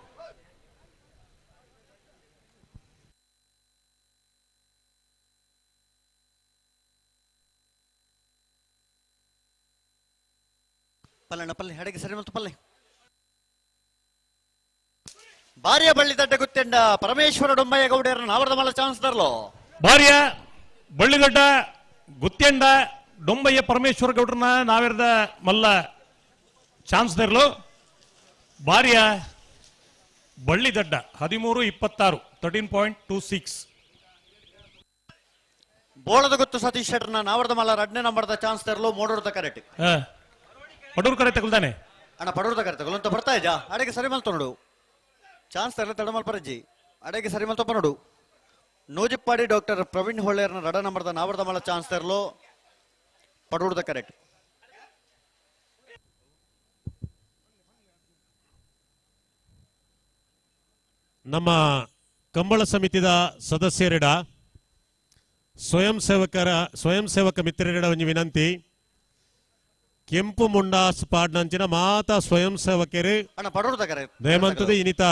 ಪಲ್ಲಣ್ಣ ಪಲ್ಲೆ ಹಡಗೆ ಸರಿ ಮತ್ತು ಪಲ್ಲೆ. ಭಾರ್ಯ ಬಳ್ಳಿ ದಡ್ಡ ಗುತ್ತೆಂಡ ಪರಮೇಶ್ವರ ಡೊಂಬಯ್ಯ ಗೌಡರನ್ನ ನಾವರ್ದ ಮಲ್ಲ ಚಾನ್ಸ್ ತರಲು. ಭಾರ್ಯ ಬಳ್ಳಿದೊಡ್ಡ ಗುತ್ತೆಂಡ ಡೊಂಬಯ್ಯ ಪರಮೇಶ್ವರ ಗೌಡ್ರನ್ನ ನಾವೆರ್ದ ಮಲ್ಲ ಚಾನ್ಸ್ ತರಲು. ಭಾರ್ಯ ಬಳ್ಳಿದಡ್ಡ 13:26 13.26. ಬೋಳದ ಗುತ್ತು ಸತೀಶ್ ಶೆಟ್ಟರ್ನ ನಾವರ್ದ ಮಲ್ಲ ರಡ್ನೇ ನಂಬರ್ದ ಚಾನ್ಸ್ ತರಲು ಮೂಡೂರದ ಕರೆಕ್ಟ್. ಪಡೂರು ಕರೆ ತಗೊಳ್ತಾನೆ ಅಣ್ಣ ಪಡೂರು ಕರೆ ತಗೊಳ್ಳ ಅಂತ ಬರ್ತಾ ಇದ್ಯಾ? ಅಡೆಗೆ ಸರಿ ಮಲ್ತು ನೋಡು ಚಾನ್ಸ್ ತರಲೆ ತಡಮಲ್ ಪರಜ್ಜಿ ಅಡೆಗೆ ಸರಿ ಮಲ್ತಪ್ಪ ನೋಡು. ನೂಜಿಪ್ಪಾಡಿ ಡಾಕ್ಟರ್ ಪ್ರವೀಣ್ ಹೊಳ್ಳೆಯರ್ನ ರಡ ನಂಬರ್ದ ನಾವರ್ದ ಮಲ್ಲ ಚಾನ್ಸ್ ತರಲು ಪಡೂರ್ದ ಕರೆಕ್ಟ್. ನಮ್ಮ ಕಂಬಳ ಸಮಿತಿದ ಸದಸ್ಯರಿಡ ಸ್ವಯಂ ಸೇವಕ ಮಿತ್ರರಿಡ ಒಂಜಿ ವಿನಂತಿ. ಕೆಂಪು ಮುಂಡಾಸ್ ಪಾಡ್ನಂಚಿನ ಮಾತಾ ಸ್ವಯಂ ಸೇವಕರು ದಯಮಂತದ ಇನಿತ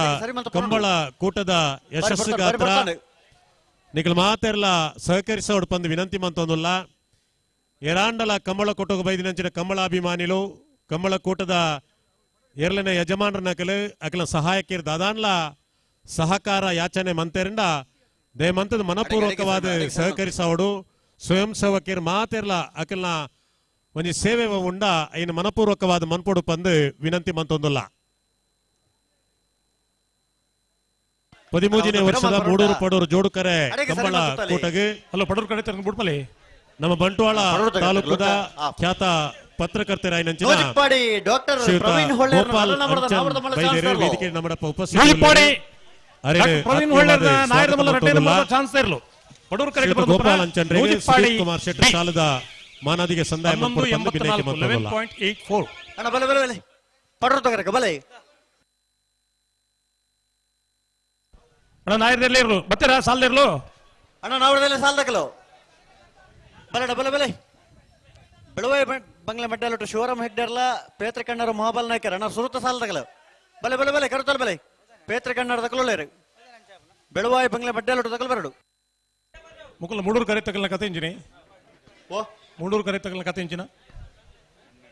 ಕಂಬಳ ಕೂಟದ ಯಶಸ್ಸು ಗಾತ್ರ ನಿಕಲ್ ಮಾತೆರ್ಲ ಸಹಕರಿಸೋಡು ಪಂದು ವಿನಂತಿ ಮಂತೊಂದುಲ್ಲ. ಎರಾಂಡಲ ಕಂಬಳ ಕೂಟಕ್ಕೆ ಬೈದಿನಂಚಿನ ಕಂಬಳಾಭಿಮಾನಿಲು ಕಂಬಳ ಕೂಟದ ಎರಲನೆ ಯಜಮಾನರ ನಕಲು ಅಕಲ ಸಹಾಯಕಿರ್ ದಾದಾನ್ಲ ಸಹಕಾರ ಯಾಚನೆ ಮಂತೆರಿಂದ ದಯಮಂತದ ಮನಪೂರ್ವಕವಾದ ಸಹಕರಿಸೋಡು ಸ್ವಯಂ ಸೇವಕಿಯರ್ ಮಾತೆರ್ಲ ಅಕಲ್ನ ಒಂಜಿ ಸೇವೆ ಉಂಡ ಐನ ಮನಪೂರ್ವಕವಾದ ಮನ್ಪೊಡು ಪಂದು ವಿನಂತಿ ಮಂತೊಂದುಲ್ಲ. 13ನೇ ವರ್ಷದ ಮೂಡೂರು ಪಡೂರು ಜೋಡುಕರೆ ಕಂಬಳ ಕೂಟಗೆ ಹಲೋ ಪಡೂರು ಕಡೆ ತೆರೆದು ಬುಡ್ಪಲಿ ನಮ್ಮ ಬಂಟ್ವಾಳ ತಾಲೂಕುದ ಖ್ಯಾತ ಪತ್ರಕರ್ತರಾಯಿನಂಚಿನ ಡಾಕ್ಟರ್ ಶ್ರೀಯುತ ಪ್ರವೀಣ್ ಹೊಳ್ಳೆ ಗೋಪಾಲ್ ಅಂಚನ್ ಬೈದೇರು ವೇದಿಕೆ ನಮ್ಮಡಪ್ಪ ನೂಜಿಪ್ಪಾಡಿ ಉಪಸ್ಥಿತರಿದ್ದಾರೆ. ಪ್ರವೀಣ್ ಹೊಳ್ಳೆರ್ನ ನಾಯರದ ಮಲ್ಲ ರಡ್ಡನೇ ನಂಬರ್ದ ಚಾನ್ಸ್ ಇರಲು ಪಡೂರು ಕರೆ ಶ್ರೀಯುತ ಗೋಪಾಲ್ ಅಂಚನ್ ನೂಜಿಪ್ಪಾಡಿ ಸುದೀಪ್ ಕುಮಾರ್ ಶೆಟ್ಟಿ ಸಾಲದ ಮಾನಾದಿಗೆ ಸಂದಾಯ ಹನ್ನೊಂದು ಮಾಡಿಕೊಂಡು ಬಿನ್ನೈಕೆ ಎಂಬತ್ನಾಲ್ಕು ಲೆವೆನ್ ಮತ್ತೊಂದಲ್ಲ. ಪಾಯಿಂಟ್ ಏಟ್ ಫೋರ್ ಅಣ್ಣ ಬಲೆ ಬಲೆ ಬಲೆ ಪಡೂರು ತಗರಕ ಬಲೆ ಅಣ್ಣ ನಾಯರದಲ್ಲೇ ಇರಲು ಬರ್ತೀರಾ ಸಾಲದಿರ್ಲು ಅಣ್ಣ ನಾವಡದಲ್ಲೇ ಸಾಲದಕಲು ಬಲಡ ಬಲೆ ಬಲೆ ಬೆಳವಾಯಿ ಬಂಗ್ಲೆ ಮಡ್ಡಲೊಟ್ಟು ಶಿವರಾಮ್ ಹೆಗ್ಡೆರ್ಲ ಪೇತ್ರ ಕಣ್ಣರು ಮಹಾಬಲ್ ನಾಯ್ಕರ್ ಅಣ್ಣ ಸುರುತ ಸಾಲದಕಲು ಬಲೆ ಬಲೆ ಬಲೆ ಕರುತಲ್ ಬಲೆ ಪೇತ್ರ ಕಣ್ಣರ ತಕಲೊಳ್ಳೇರು ಬೆಳವಾಯಿ ಬಂಗ್ಲೆ ಮಡ್ಡಲೊಟ್ಟು ತಕಲು ಬರಡು ಮುಕುಲ ಮೂಡೂರು ಕರೆ ತಗಲ್ನ ಕತೆ ಇಂಜಿನಿ ಓ ಮೂಡೂರು ಕರೆ ತಗಲ್ನ ಕತೆ ಇಂಚಿನ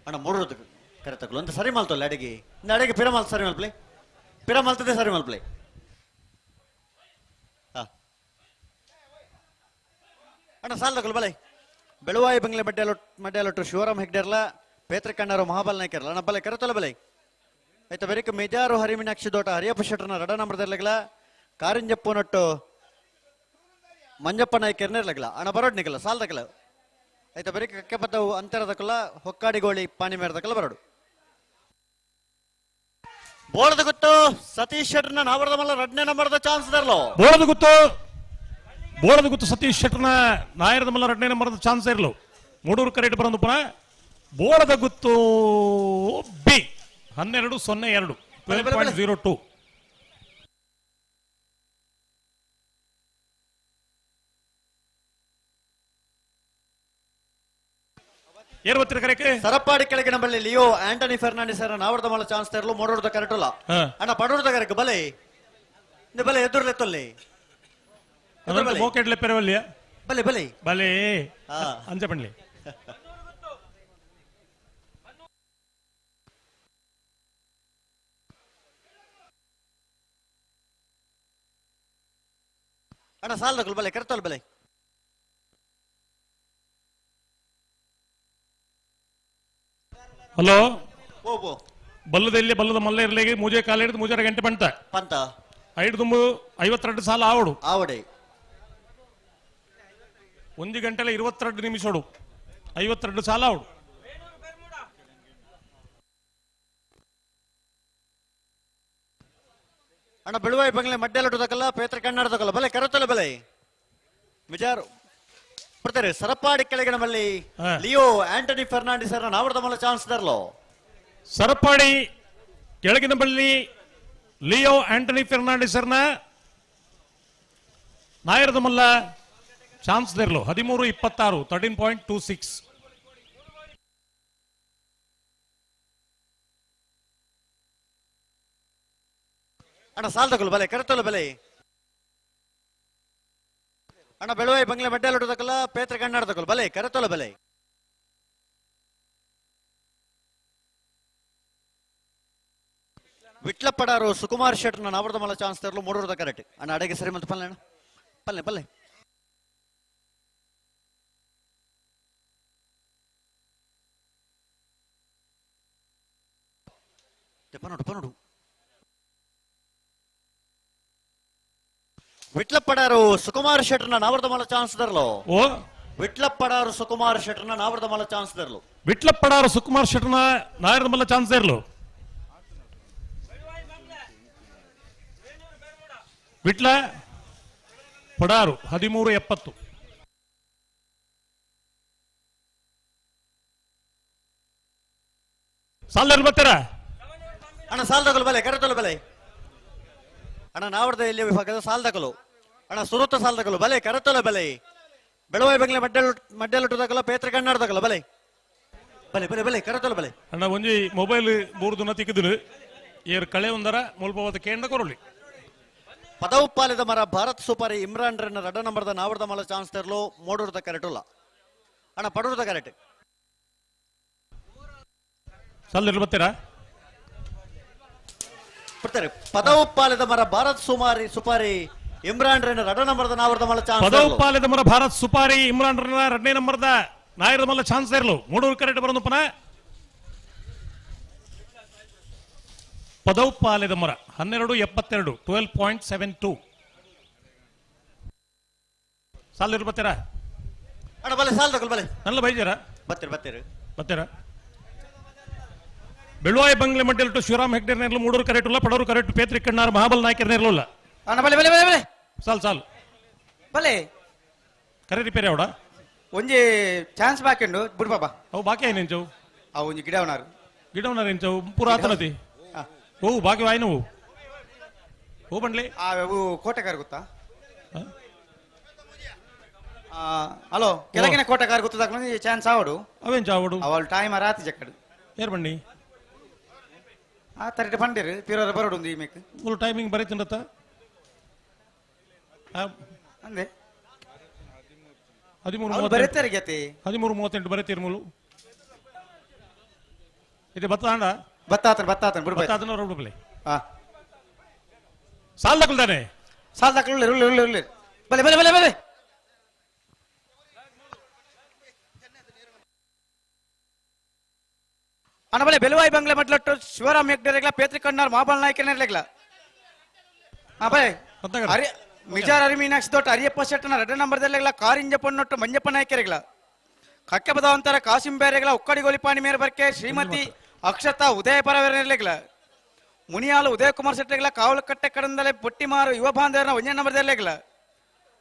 ಅಣ್ಣ ಮೂಡೂರು ಕರೆ ತಕಲು ಅಂತ ಸರಿ ಮಾಲ್ತಲ್ಲ ಅಡಿಗೆ ಇಂದ ಅಡಿಗೆ ಪಿರ ಮಾಲ್ ಸರಿ ಮಲ್ಪ್ಲೆ ಪಿರ ಮಾಲ್ತದೆ ಸರಿ ಮಲ್ಪ್ಲೆ ಹಾ ಅಣ್ಣ ಸಾಲದಕಲು ಬಲೆ ಬೆಳವಾಯಿ ಬಂಗ್ಲೆ ಮಡ್ಡಲೊಟ್ಟು ಶಿವರಾಮ್ ಹೆಗ್ಡೆರ್ಲ ಪೇತ್ರ ಕಣ್ಣರು ಮಹಾಬಲ್ ನಾಯ್ಕರ್ಲ ಅಣ್ಣ ಬಲೆ ಕರೆತೊಲ ಬಲೆ ಆಯ್ತಾ ಬೆರಿಕ ಮೇಜಾರು ಹರಿಮೀನಾಕ್ಷಿ ದೋಟ ಹರಿಯಪ್ಪ ಶೆಟ್ಟರ್ನ ರಡ ನಂಬರ್ದಿರ್ಲಗಲ ಕಾರಿಂಜಪ್ಪು ನಟ್ಟು ಮಂಜಪ್ಪ ನಾಯ್ಕರ್ನಿರ್ಲಗಲ ಅಣ್ಣ ಬರೋಡ್ ನಿಗಲ ಸಾಲದಕಲ ಆಯ್ತಾ ಬೆರಿಕ ಕಕ್ಕೆಪತ್ತವು ಅಂತರದಕಲ ಹೊಕ್ಕಾಡಿಗೋಳಿ ಪಾಣಿ ಮೇರದಕಲ ಬರೋಡು ಬೋಳದ ಗೊತ್ತು ಸತೀಶ್ ಶೆಟ್ಟರ್ನ ನಾವರದ ಮಲ್ಲ ರಡ್ನೇ ನಂಬರ್ದ ಚಾನ್ಸ್ ದರ್ಲೋ ಬೋಳದ ಗುತ್ತು ಬೋಳದ ಗುತ್ತು ಸತೀಶ್ ಶೆಟ್ಟರ್ನ ನಾಯರದ ಮಲ್ಲ ರಡ್ನೇ ನಂಬರ್ದ ಚಾನ್ಸ್ ಇರಲು ಮೂಡೂರು ಕರೆಟ್ ಬರಂದು ಪುನಃ ಬೋಳದ ಗುತ್ತು ಬಿ 12.02 12.02 ಏರ್ ಬತ್ತಿರ ಕರೆಕ್ಕೆ ಸರಪಾಡಿ ಕೆಳಗಿನ ಬಳ್ಳಿ ಲಿಯೋ ಆಂಟನಿ ಫೆರ್ನಾಂಡಿಸ್ ಅವರ ನಾವರದ ಮಲ್ಲ ಚಾನ್ಸ್ ತರಲು ಮೂಡೂರ್ದ ಕರೆಟುಲ್ಲ ಅಣ್ಣ ಪಡೂರ್ದ ಕರೆಕ್ ಬಲೆ ಇಂದ ಬಲೆ ಎದುರ್ಲೆತ್ತೊಲ್ಲಿ ಮೋಕೆಡ್ಲೆ ಪೆರವಲ್ಲಿಯ ಬಲೆ ಬಲೆ ಬಲೆ ಹಾ. ಅಂಚ ಪಣ್ಲಿ ಅಣ್ಣ ಸಾಲದಕಲ್ ಬಲೆ ಕರೆತಲ್ ಬಲೆ ಹಲೋ ಓ ಓ ಬಲ್ಲದಲ್ಲಿ ಬಲ್ಲದ ಮಲ್ಲ ಇರ್ಲಿಗೆ ಮೂಜೆ ಕಾಲ ಹಿಡಿದು ಮೂಜಾರ ಗಂಟೆ ಪಂತ ಪಂತ ಐದು ತುಂಬು 52 ಸಾಲ ಆವಡು ಆವಡೆ ಒಂದು ಗಂಟೆಲ 22 ನಿಮಿಷಡು 52 ಸಾಲ ಆವಡು ಅಣ್ಣ ಬೆಳುವಾಯಿ ಬಂಗ್ಲೆ ಮಡ್ಡೆಲೊಟ್ಟು ತಕಲ್ಲ ಪೇತ್ರ ಕಣ್ಣಾಡ ತಕಲ್ಲ ಬಲೆ ಕರೆತಲ ಬಲೆ ವಿಚಾರ ಬರ್ತಾರೆ ಸರಪಾಡಿ ಕೆಳಗಿನ ಬಲ್ಲಿ ಲಿಯೋ ಆಂಟನಿ ಫೆರ್ನಾಂಡಿಸ್ ಅವರ ನಾವರದ ಮಲ್ಲ ಚಾನ್ಸ್ ದರ್ಲೋ ಸರಪಾಡಿ ಕೆಳಗಿನ ಬಳ್ಳಿ ಲಿಯೋ ಆಂಟನಿ ಫೆರ್ನಾಂಡಿಸರ್ನ ನಾಯರದ ಮಲ್ಲ ಚಾನ್ಸ್ ದಿರ್ಲು 13.26 13.26 ಅಣ್ಣ ಸಾಲದಕಲು ಬಲೆ ಕರೆತಲ ಬಲೆ ಅಣ್ಣ ಬೆಳುವಾಯಿ ಬಂಗ್ಲೆ ಮಡ್ಡೆಲೊಟ್ಟು ತಕಲ್ಲ ಪೇತ್ರ ಕಣ್ಣಾಡ ತಕಲ್ ಬಲೆ ಕರೆತಲ ಬಲೆ ವಿಟ್ಲಪ್ಪಡಾರು ಸುಕುಮಾರ್ ಶೆಟ್ಟರ್ನ ನಾವರದ ಮಲ್ಲ ಚಾನ್ಸ್ ತರಲು ಮೂಡೂರದ ಕರೆಕ್ಟ್ ಅಣ್ಣ ಅಡೆಗೆ ಸರಿ ಮತ್ತು ಪಲ್ಲೆ ಅಣ್ಣ ಪಲ್ಲೆ ಪಲ್ಲೆ ಪನೋಡು ಪನೋಡು ವಿಟ್ಲಪ್ಪಡಾರು ಸುಕುಮಾರ್ ಶೆಟ್ಟರ್ನ ನಾವರದ ಮಲ್ಲ ಚಾನ್ಸ್ ತರಲು ಓ ವಿಟ್ಲಪ್ಪಡಾರು ಸುಕುಮಾರ್ ಶೆಟ್ಟರ್ನ ನಾವರದ ಮಲ್ಲ ಚಾನ್ಸ್ ತರಲು ವಿಟ್ಲಪ್ಪಡಾರು ಸುಕುಮಾರ್ ಶೆಟ್ಟರ್ನ ನಾಯರದ ಮಲ್ಲ ಚಾನ್ಸ್ ಇರಲು ವಿಟ್ಲ ಪಡಾರು 13.70 ಸಾಲರ್ ಬರ್ತಾರ ಅಣ್ಣ ಸಾಲದಕಲು ಬಲೆ ಕರೆತಲು ಬಲೆ ಅಣ್ಣ ನಾವರದ ಇಲ್ಲಿ ವಿಭಾಗದ ಸಾಲದಕಲು ಅಣ್ಣ ಸುರುತ ಸಾಲದಕಲು ಬಲೆ ಕರೆತಲು ಬಲೆ ಬೆಳವಾಯಿ ಬಂಗ್ಲೆ ಮಡ್ಡೆಲೊಟ್ಟು ತಕಲ ಪೇತ್ರ ಕಣ್ಣಾಡ ತಕಲ ಬಲೆ ಬಲೆ ಬಲೆ ಬಲೆ ಕರೆತಲು ಬಲೆ ಅಣ್ಣ ಒಂಜಿ ಮೊಬೈಲ್ ಮೂರು ದಿನ ತಿಕ್ಕಿದ್ರು ಏರ್ ಕಳೆ ಒಂದರ ಮುಲ್ಪವಾದ ಕೇಂದ್ರ ಕೊರಲಿ ಪದವು ಪಾಲಿದ ಮರ ಭಾರತ್ ಸೂಪರಿ ಇಮ್ರಾನ್ ರನ್ನ ರಡ ನಂಬರ್ದ ನಾವರದ ಮಲ್ಲ ಚಾನ್ಸ್ ತರಲು ಮೋಡೂರ್ದ ಕರೆಟುಲ್ಲ ಅಣ್ಣ ಪಡೂರ್ದ ಕರೆಟ್ ಸಾಲರ್ ಬರ್ತೀರಾ ಬರ್ತಾರೆ ಪದವು ಪಾಲಿದ ಮರ ಭಾರತ್ ಸುಮಾರಿ ಸುಪಾರಿ ಇಮ್ರಾನ್ ರನ್ನ ರಡ ನಂಬರ್ದ ನಾವರದ ಮಲ್ಲ ಚಾನ್ಸ್ ಪದವು ಪಾಲಿದ ಮರ ಭಾರತ್ ಸುಪಾರಿ ಇಮ್ರಾನ್ ರನ್ನ ರಡ್ನೇ ನಂಬರ್ದ ನಾಯರದ ಮಲ್ಲ ಚಾನ್ಸ್ ಇರಲು ಮೂಡೂರು ಕರೆಟ್ ಬರೋದು ಪುನಃ ಪದವು ಪಾಲಿದ ಮರ 12.72 12.72 ಸಾಲ್ ಬರ್ತೀರಾ ಅಣ್ಣ ಬಲೆ ಸಾಲ್ ತಗೊಳ್ ಬಲೆ ನಲ್ಲ ಬೈಜಾರ ಬತ್ತೀರಿ ಬತ್ತೀರಿ ಬರ್ತೀರಾ ಬೆಳುವಾಯಿ ಬಂಗ್ಲೆ ಮಡ್ಡೆಲ್ಟು ಶಿವರಾಮ್ ಹೆಗ್ಡೆ ನೇರ್ಲು ಮೂಡೂರು ಕರೆಟುಲ್ಲ ಪಡೂರು ಕರೆಟು ಪೇತ್ರಿ ಕಣ್ಣಾರ್ ಮಹಾಬಲ್ ನಾಯ್ಕರ್ ನೇರ್ಲುಲ್ಲ ಅಣ್ಣ ಬಲೆ ಬಲೆ ಬಲೆ ಬಲೆ ಸಾಲ್ ಸಾಲ್ ಬಲೆ ಕರೆ ರಿಪೇರಿ ಅವಡ ಒಂಜಿ ಚಾನ್ಸ್ ಬಾಕಿ ಉಂಡು ಬುಡ್ ಬಾಬಾ ಅವು ಬಾಕಿ ಏನೇಂಚವು ಅವು ಒಂಜಿ ಗಿಡ ಅವನಾರು ಗಿಡ ಅವನಾರು ಎಂಚವು ಪೂರ ಆತನತಿ ಓ ಬಾಕಿ ವಾಯ್ನವು ಓ ಬಂಡ್ಲೆ ಆ ಅವು ಕೋಟೆಗಾರ ಗೊತ್ತಾ ಹಲೋ ಕೆಳಗಿನ ಕೋಟೆಗಾರ ಗೊತ್ತದಾಕ ಚಾನ್ಸ್ ಆವಡು ಅವೇಂಚ ಆವಡು ಅವಳು ಟೈಮ್ ರಾತ್ರಿ ಜಕ್ಕಡು ಏರ್ ಬಣ್ಣಿ ಆ ತರಟೆ ಪಂಡಿರು ಪಿರೋರ ಬರೋಡು ಒಂದು ಈ ಮೇಕ್ ಮೂರು ಟೈಮಿಂಗ್ ಬರೀತಿಂಡತ್ತ ಅಂದೆ 13 ಅವ್ರು ಬರೀತಾರೆ ಗತಿ 13:38 ಬರೀತೀರಿ ಮೂಲು ಇದು ಬತ್ತ ಅಂಡ ಬತ್ತಾತನ ಬತ್ತಾತನ ಬಿಡು ಬತ್ತಾತನ ರೋಡ್ ಬಲೆ ಹಾ ಸಾಲ್ ದಾಖಲ್ದಾನೆ ಸಾಲ್ ದಾಖಲು ಉಳ್ಳಿ ಉಳ್ಳಿ ಉಳ್ಳಿ ಬಲೆ ಬಲೆ ಬಲೆ ಬಲೆ ಅಣ್ಣ ಬಲೆ ಬೆಲುವಾಯಿ ಬಂಗ್ಲೆ ಮಟ್ಲಟ್ಟು ಶಿವರಾಮ್ ಹೆಗ್ಡೆರೆಗ್ಲ ಪೇತ್ರಿ ಕಣ್ಣಾರ್ ಮಾಬಲ್ ನಾಯ್ಕನೆರ್ಲೆಗ್ಲ ಹಾ ಬಲೆ ಅರಿ ಮಿಜಾರ್ ಅರಿ ಮೀನಾಕ್ಷಿ ದೊಟ್ಟ ಅರಿಯಪ್ಪ ಶೆಟ್ಟನ ಎರಡನೇ ನಂಬರ್ದಲ್ಲೆಗ್ಲ ಕಾರಿಂಜ ಪೊನ್ನೊಟ್ಟು ಮಂಜಪ್ಪ ನಾಯ್ಕರೆಗ್ಲ ಕಕ್ಕೆ ಬದವಂತರ ಕಾಸಿಂ ಬೇರೆಗ್ಲ ಉಕ್ಕಡಿ ಗೋಲಿಪಾಣಿ ಮೇರೆ ಬರ್ಕೆ ಶ್ರೀಮತಿ ಅಕ್ಷತಾ ಉದಯ ಪರವೇರ್ಲೆಗ್ಲ ಮುನಿಯಾಲು ಉದಯ ಕುಮಾರ್ ಶೆಟ್ಟೆಗ್ಲ ಕಾವಲುಕಟ್ಟೆ ಕಡಂದಲೆ ಪೊಟ್ಟಿಮಾರು ಯುವ ಬಾಂಧವರನ ಒಂದನೇ ನಂಬರ್ದಲ್ಲೆಗ್ಲ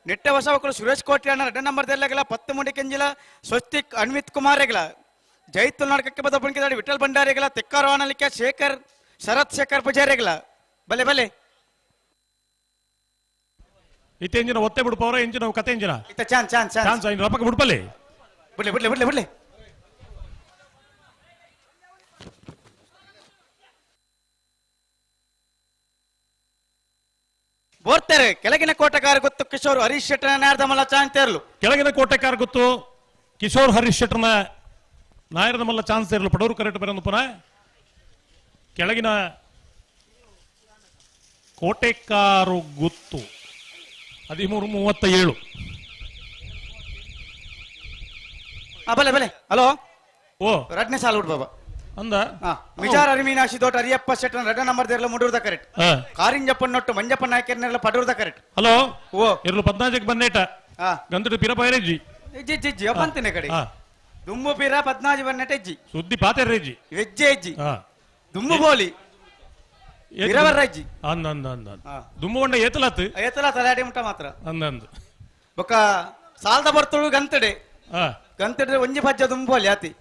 ನಿಟ್ಟೆ ಹೊಸವಕರು ಸುರೇಶ್ ಕೋಟಿ ಅಣ್ಣ ಎರಡನೇ ನಂಬರ್ದಲ್ಲೆಗ್ಲ ಪತ್ತು ಮುಂಡಿ ಕೆಂಜಿಲ ಸ್ವಸ್ತಿಕ್ ಅನ್ವಿತ್ ಕುಮಾರ್ ಎಗ್ಲ ಜೈತುಲ್ ನಾಡಕಕ್ಕೆ ಬದ ಪುಣ್ಕಿದಾಡಿ ವಿಠಲ್ ಭಂಡಾರಿಗಳ ತೆಕ್ಕಾರವಾನಲಿಕ್ಕೆ ಶೇಖರ್ ಶರತ್ ಶೇಖರ್ ಪೂಜಾರಿಗಳ ಬಲೆ ಬಲೆ ಇತ್ತೆ ಇಂಜಿನ ಒತ್ತೆ ಬಿಡ್ಪವರ ಇಂಜಿನ ಕತೆ ಇಂಜಿನ ಇತ್ತ ಚಾನ್ ಚಾನ್ ಚಾನ್ ಚಾನ್ಸ್ ಇನ್ನು ರಪಕ್ಕೆ ಬಿಡ್ಪಲ್ಲಿ ಬಿಡ್ಲಿ ಬಿಡ್ಲಿ ಬಿಡ್ಲಿ ಬಿಡ್ಲಿ ಬೋರ್ತಾರೆ ಕೆಳಗಿನ ಕೋಟೆಗಾರ ಗೊತ್ತು ಕಿಶೋರ್ ಹರೀಶ್ ಶೆಟ್ಟನ ನಾರ್ದಮಲ್ಲ ಚಾನ್ ತೇರ್ಲು ಕೆಳಗಿನ ಕೋಟೆಕಾರ ಗೊತ್ತು ಕಿಶೋರ್ ಹರೀಶ್ ಶೆಟ್ಟರ್ನ ನಾಯರದ ಮಲ್ಲ ಚಾನ್ಸ್ ಇರಲು ಪಡವರು ಕರೆಕ್ಟ್ ಬರೋದು ಪುನಃ ಕೆಳಗಿನ ಕೋಟೆಕಾರು ಗುತ್ತು 13:37 ಬಲೆ ಬಲೆ ಹಲೋ ಓ ಎರಡನೇ ಸಾಲು ಬಿಡು ಬಾಬಾ ಅಂದ ಮಿಜಾರ್ ಅರಿ ಮೀನಾಕ್ಷಿ ದೋಟ ಅರಿಯಪ್ಪ ಶೆಟ್ಟನ ಎರಡನೇ ನಂಬರ್ ದೇರ್ಲ ಮುಡೂರ್ದ ಕರೆಕ್ಟ್ ಹಾ. ಕಾರಿಂಜಪ್ಪನೊಟ್ಟು ಮಂಜಪ್ಪ ನಾಯ್ಕರ್ನೆಲ್ಲ ಪಡೂರ್ದ ಕರೆಕ್ಟ್ ಹಲೋ ಓ ಇರ್ಲು ಪದ್ನಾಜಕ್ಕೆ ಬಂದೇಟ ಹಾ. ಗಂಧದ ಪಿರ ಪೈರೇಜಿ ಇಜ್ಜಿ ಇಜ್ಜಿ ಇಜ್ಜಿ ಅಪ್ಪಂತಿನ ಕಡೆ ಹಾ. ದುಮ್ಮು ಪಿರ ಪದ್ನಾಜಿ ಬನ್ನೆಟ ಇಜ್ಜಿ ಸುದ್ದಿ ಪಾತೆರ್ರೇಜಿ ವೆಜ್ಜೆ ಇಜ್ಜಿ ಹಾ. ದುಮ್ಮು ಬೋಲಿ ಇರವರ್ರ ಇಜ್ಜಿ ಅಂದ ಅಂದ ಅಂದ ಅಂದ. ದುಮ್ಮು ಬಂಡ ಏತಲಾತ್ ಏತಲ ತಲಾಟಿ ಮುಟ್ಟ ಮಾತ್ರ ಅಂದ ಅಂದ ಬೊಕ್ಕ ಸಾಲ್ದ ಬರ್ತಳು ಗಂತಡೆ ಹಾ. ಗಂತಡೆ ಒಂಜಿ ಬಜ್ಜ ದುಮ್ಮು ಬೋಲಿ ಆತಿ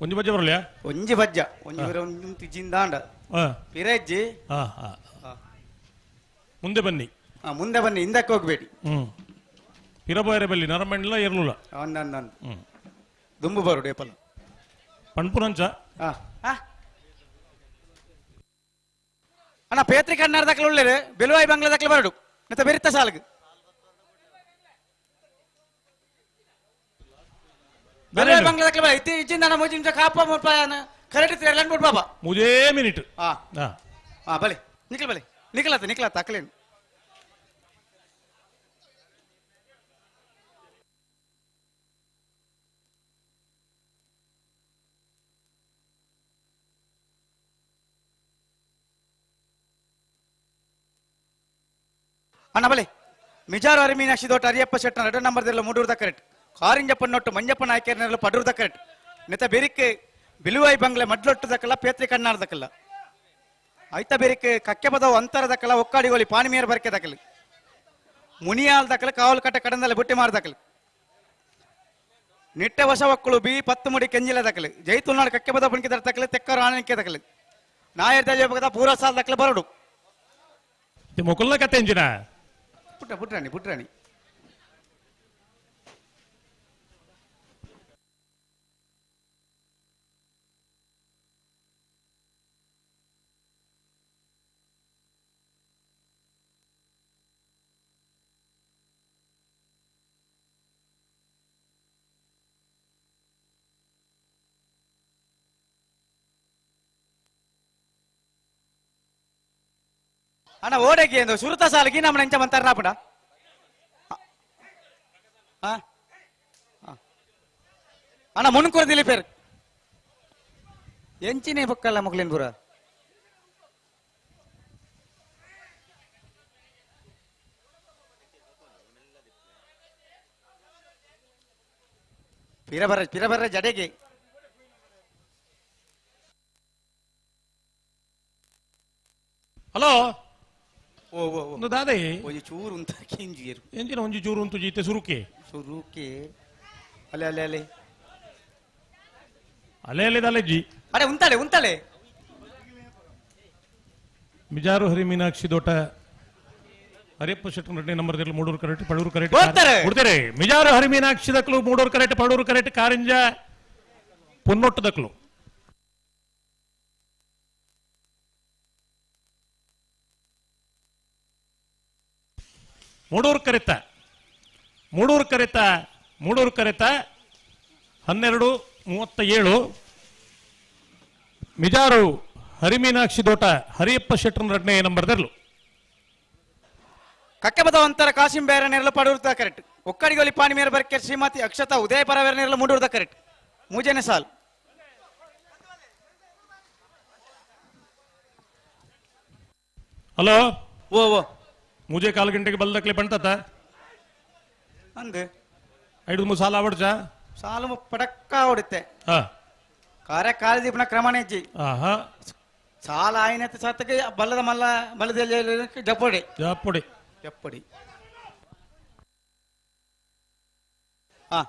ಒಂಜಿ ಬಜ್ಜೆ ಬರಲಿಯಾ ಒಂಜಿ ಬಜ್ಜ ಒಂಜಿ ಬಿರ ಒಂಜಿ ಜಿಂದಾಂಡ ಹಾ. ಪಿರ ಇಜ್ಜಿ ಹಾ ಹಾ ಮುಂದೆ ಬನ್ನಿ ಹಾ, ಮುಂದೆ ಬನ್ನಿ ಹಿಂದಕ್ಕೆ ಹೋಗ್ಬೇಡಿ ಹ್ಮ್ ಪಿರಬಾಯರ ಬಲ್ಲಿ ನರಮಂಡಲ ಇರ್ಲುಲ ಅಂದ ಅಂದ ಅಂದ ಹ್ಮ್ ದುಂಬು ಬರುಡು ಏಪಲ ಪಣ್ಪುರಂಚ ಹಾ ಹಾ. ಅಣ್ಣ ಪೇತ್ರಿ ಕಣ್ಣಾರ್ ದಾಖಲೆ ಉಳ್ಳೇರು ಬೆಲುವಾಯಿ ಬಂಗ್ಲ ದಾಖಲೆ ಬರಡು ಮತ್ತೆ ಬೆರಿತ ಸಾಲಗ್ ಬೆಲುವಾಯಿ ಬಂಗ್ಲ ದಾಖಲೆ ಬರ ಇತ್ತಿ ಇಚ್ಚಿಂದ ಅಣ್ಣ ಮುಜಿ ನಿಮಿಷ ಕಾಪ ಮುಲ್ಪ ಕರೆಕ್ಟ್ ಇತ್ತು ಬಿಡ್ ಬಾಬಾ ಮುಜೇ ಮಿನಿಟ್ ಹಾ ಹಾ ಹಾ ಬಲೆ ನಿಖಲ್ ಬಲೆ ನಿಖಲಾತ ನಿಖಲಾತ ಅಕ್ಲೇನು ಅಣ್ಣ ಬಲೆ ಮಿಜಾರು ಅರಿ ಮೀನಾಕ್ಷಿ ದೋಟ ಅರಿಯಪ್ಪ ಶೆಟ್ಟನ ಎರಡನೇ ನಂಬರ್ ದೆಲ್ಲ ಮೂಡೂರ್ದ ಕರೆಕ್ಟ್ ಕಾರಿಂಜಪ್ಪನೊಟ್ಟು ಮಂಜಪ್ಪ ನಾಯ್ಕರ್ನೆಲ್ಲ ಪಡೂರ್ದ ಕರೆಕ್ಟ್ ನೆತ ಬೆರಿಕೆ ಬಿಲುವಾಯಿ ಬಂಗ್ಲೆ ಮಡ್ಲೊಟ್ಟು ದಕ್ಕಲ್ಲ ಪೇತ್ರಿ ಕಣ್ಣಾರ್ ದಕ್ಕಲ್ಲ ಐತ ಬೆರಿಕೆ ಕಕ್ಕೆ ಪದವು ಅಂತರ ದಕ್ಕಲ್ಲ ಒಕ್ಕಾಡಿಗೋಲಿ ಪಾಣಿಮಿಯರ್ ಬರ್ಕೆ ದಕ್ಕಲು ಮುನಿಯಾಲ್ ದಕ್ಕಲ ಕಾವಲು ಕಟ್ಟ ಕಡಂದಲ್ಲ ಬುಟ್ಟಿ ಮಾರ್ ದಕ್ಕಲು ನಿಟ್ಟೆ ವಶವಕ್ಕಳು ಬಿ ಪತ್ತು ಮುಡಿ ಕೆಂಜಿಲ ದಕ್ಕಲು ಜೈತುಲ್ನಾಡು ಕಕ್ಕೆ ಪದ ಪುಣಿಕೆ ದಕ್ಕಲು ತೆಕ್ಕರು ಆಣಕ್ಕೆ ದಕ್ಕಲು ನಾಯರ್ ತೇಜ ಪೂರ ಸಾಲ ದಕ್ಕಲು ಬರಡು ಮೊಕಲ್ನ ಕತೆ ಇಂಜಿನ ಪುಟ್ಟ ಪುಟ್ರಾಣಿ ಪುಟ್ರಾಣಿ ಅಣ್ಣ ಓಡಕ್ಕೆ ಎಂದು ಸುರುತ ಸಾಲಿಗೆ ನಮ್ಮ ನೆಂಚ ಬಂತಾರ ನಾಪಡ ಅಣ್ಣ ಮುನ್ಕುರ ದಿಲೀಪೇರ್ ಎಂಚಿನೇ ಬೊಕ್ಕಲ್ಲ ಮಗ್ಲಿನ್ ಪುರ ಪಿರಬರ ಜಡೆಗೆ ಹಲೋ ಓ ಓ ಒಂದು ದಾದೆ ಒಂಜಿ ಚೂರು ಉಂತ ಕೆಂಜಿಯರು ಎಂಜಿನ ಒಂಜಿ ಚೂರು ಉಂತು ಜೀತೆ ಸುರುಕೆ ಸುರುಕೆ ಅಲೆ ಅಲೆ ಅಲೆ ಅಲೆ ಅಲೆ ದಾಲೆಜ್ಜಿ ಅರೆ ಉಂತಾಳೆ ಉಂತಾಳೆ ಮಿಜಾರು ಹರಿ ಮೀನಾಕ್ಷಿ ದೋಟ ಹರಿಯಪ್ಪ ಶೆಟ್ಟಿ ನಟನೆ ನಂಬರ್ ದಿರ್ಲು ಮೂಡೂರು ಕರೆಕ್ಟ್ ಪಡೂರು ಕರೆಕ್ಟ್ ಹೋಗ್ತಾರೆ. ಕೊಡ್ತಾರೆ ಮಿಜಾರು ಹರಿ ಮೀನಾಕ್ಷಿ ದಕ್ಲು ಮೂಡೂರು ಕರೆಕ್ಟ್ ಪಡೂರು ಕರೆಕ್ಟ್ ಕಾರಿಂಜ ಪೊನ್ನೊಟ್ಟು ದಕ್ಲು ಮೂಡೂರು ಕರೆತ ಮೂಡೂರು ಕರೆತ ಮೂಡೂರು ಕರೆತ 12:37 ಮಿಜಾರು ಹರಿಮೀನಾಕ್ಷಿ ದೋಟ ಹರಿಯಪ್ಪ ಶೆಟ್ಟರ್ ರಡ್ನೆ ನಂಬರ್ ದರ್ಲು ಕಕ್ಕೆಬದ ಒಂತರ ಕಾಸಿಂ ಬೇರೆ ನೆರಳು ಪಡೂರ್ದ ಕರೆಕ್ಟ್ ಒಕ್ಕಡಿಗೊಲಿ ಪಾಣಿ ಮೇರೆ ಬರ್ಕೆ ಶ್ರೀಮತಿ ಅಕ್ಷತಾ ಉದಯ ಪರವೇರ ನೆರಳು ಮೂಡೂರ್ದ ಕರೆಕ್ಟ್ ಮೂಜನೆ ಸಾಲ್ ಹಲೋ ಓ ಓ ಮೂಜೆ ಕಾಲು ಗಂಟೆಗೆ ಬಲ್ದಕ್ಲೆ ಬಂತತ ಅಂದು ಐದು ಮೂರು ಸಾಲ ಅವಡ್ಚ ಸಾಲು ಪಡಕ್ಕ ಹೊಡಿತೆ ಹಾ ಕಾರ್ಯ ಕಾಲದೀಪನ ಕ್ರಮನೇ ಇಜ್ಜಿ ಆಹಾ ಸಾಲ ಆಯ್ನತ್ತೆ ಸತ್ತಕ್ಕೆ ಬಲ್ಲದ ಮಲ್ಲ ಬಲ್ಲದ ಜಪ್ಪಡಿ ಜಪ್ಪಡಿ ಜಪ್ಪಡಿ ಹಾ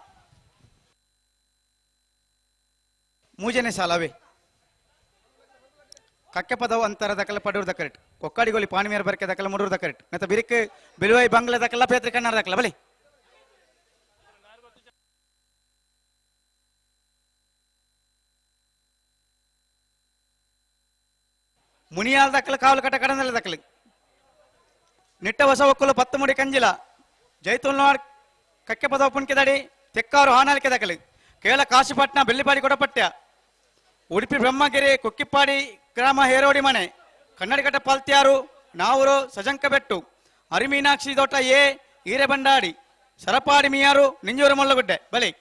ಮೂಜನೆ ಸಾಲವೇ ಕಕ್ಕೆ ಪದವು ಅಂತರ ದಕಲ ಪಡೂರ್ ದಕರೆಟ್ ಕೊಕ್ಕಾಡಿಗೋಲಿ ಪಾಣಿ ಮೇರೆ ಬರ್ಕೆ ದಕಲ ಮುಡೂರ್ ದಕರೆಟ್ ಮತ್ತೆ ಬಿರಿಕ್ ಬಿಲುವೈ ಬಂಗ್ಲೆ ದಕಲ ಪೇತ್ರಿ ಕಣ್ಣಾರ ದಕಲ ಬಲಿ ಮುನಿಯಾಲ್ ದಕ್ಕಲ ಕಾವಲು ಕಟ್ಟ ಕಡಂದಲ ದಕ್ಕಲು ನಿಟ್ಟ ಹೊಸ ಒಕ್ಕಲು ಪತ್ತು ಮುಡಿ ಕಂಜಿಲ ಜೈತುಲ್ನಾಡ್ ಕಕ್ಕೆ ಪದವು ಪುಣ್ಕೆದಡಿ ತೆಕ್ಕಾರು ಹಾನಾಲಿಕೆ ದಕ್ಕಲು ಕೇಳ ಕಾಶಿಪಟ್ನ ಬೆಳ್ಳಿಪಾಡಿ ಕೊಡಪಟ್ಯ ಉಡುಪಿ ಬ್ರಹ್ಮಗಿರಿ ಕುಕ್ಕಿಪ್ಪಾಡಿ ಗ್ರಾಮ ಹೇರೋಡಿ ಮನೆ ಕನ್ನಡಿಕಟ್ಟ ಪಾಲ್ತ್ಯಾರು ನಾವೂರು ಸಜಂಕಬೆಟ್ಟು ಹರಿಮೀನಾಕ್ಷಿ ದೋಟ ಎ ಹೀರೆಬಂಡಾಡಿ ಸರಪಾಡಿ ಮಿಯಾರು ನಿಂಜೂರು ಮುಳ್ಳಗುಡ್ಡೆ ಬಲಿ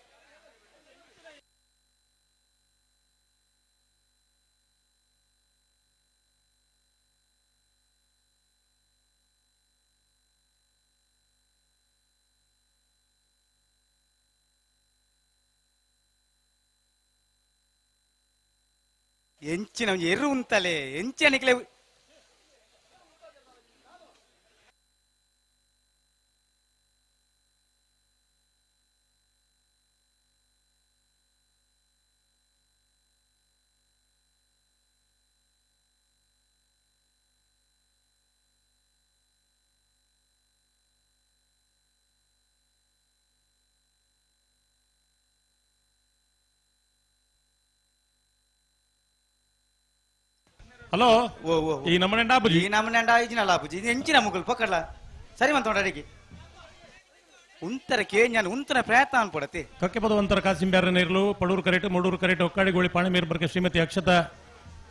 ಎಂಚಿನ ಎರು ಉಂತಲೆ ಎಂಚನಿಕ್ಲೆ ಹಲೋ ಓ ಓ ಈ ನಮ್ಮನೆ ಡಾಬುಜಿ ಈ ನಮ್ಮನೆ ಐಜಿನಲ್ಲ ಆಪುಜಿ ಇದು ಎಂಚಿನ ಮುಗುಲ್ ಪಕ್ಕಡ್ಲ ಸರಿ ಮಂತ ಅಡಿಗೆ ಉಂತರ ಕೇಂಜಾನ ಉಂತನ ಪ್ರಯತ್ನ ಅನ್ಪಡತಿ ಕಕ್ಕೆ ಪದವಂತರ ಕಾಸಿಂ ಬ್ಯಾರ ನೇರ್ಲು ಪಡೂರು ಕರೆಟ್ ಮೂಡೂರು ಕರೆಟ್ ಒಕ್ಕಾಡಿಗೋಳಿ ಪಾಣಿ ಮೇರ್ ಬರ್ಕೆ ಶ್ರೀಮತಿ ಅಕ್ಷತಾ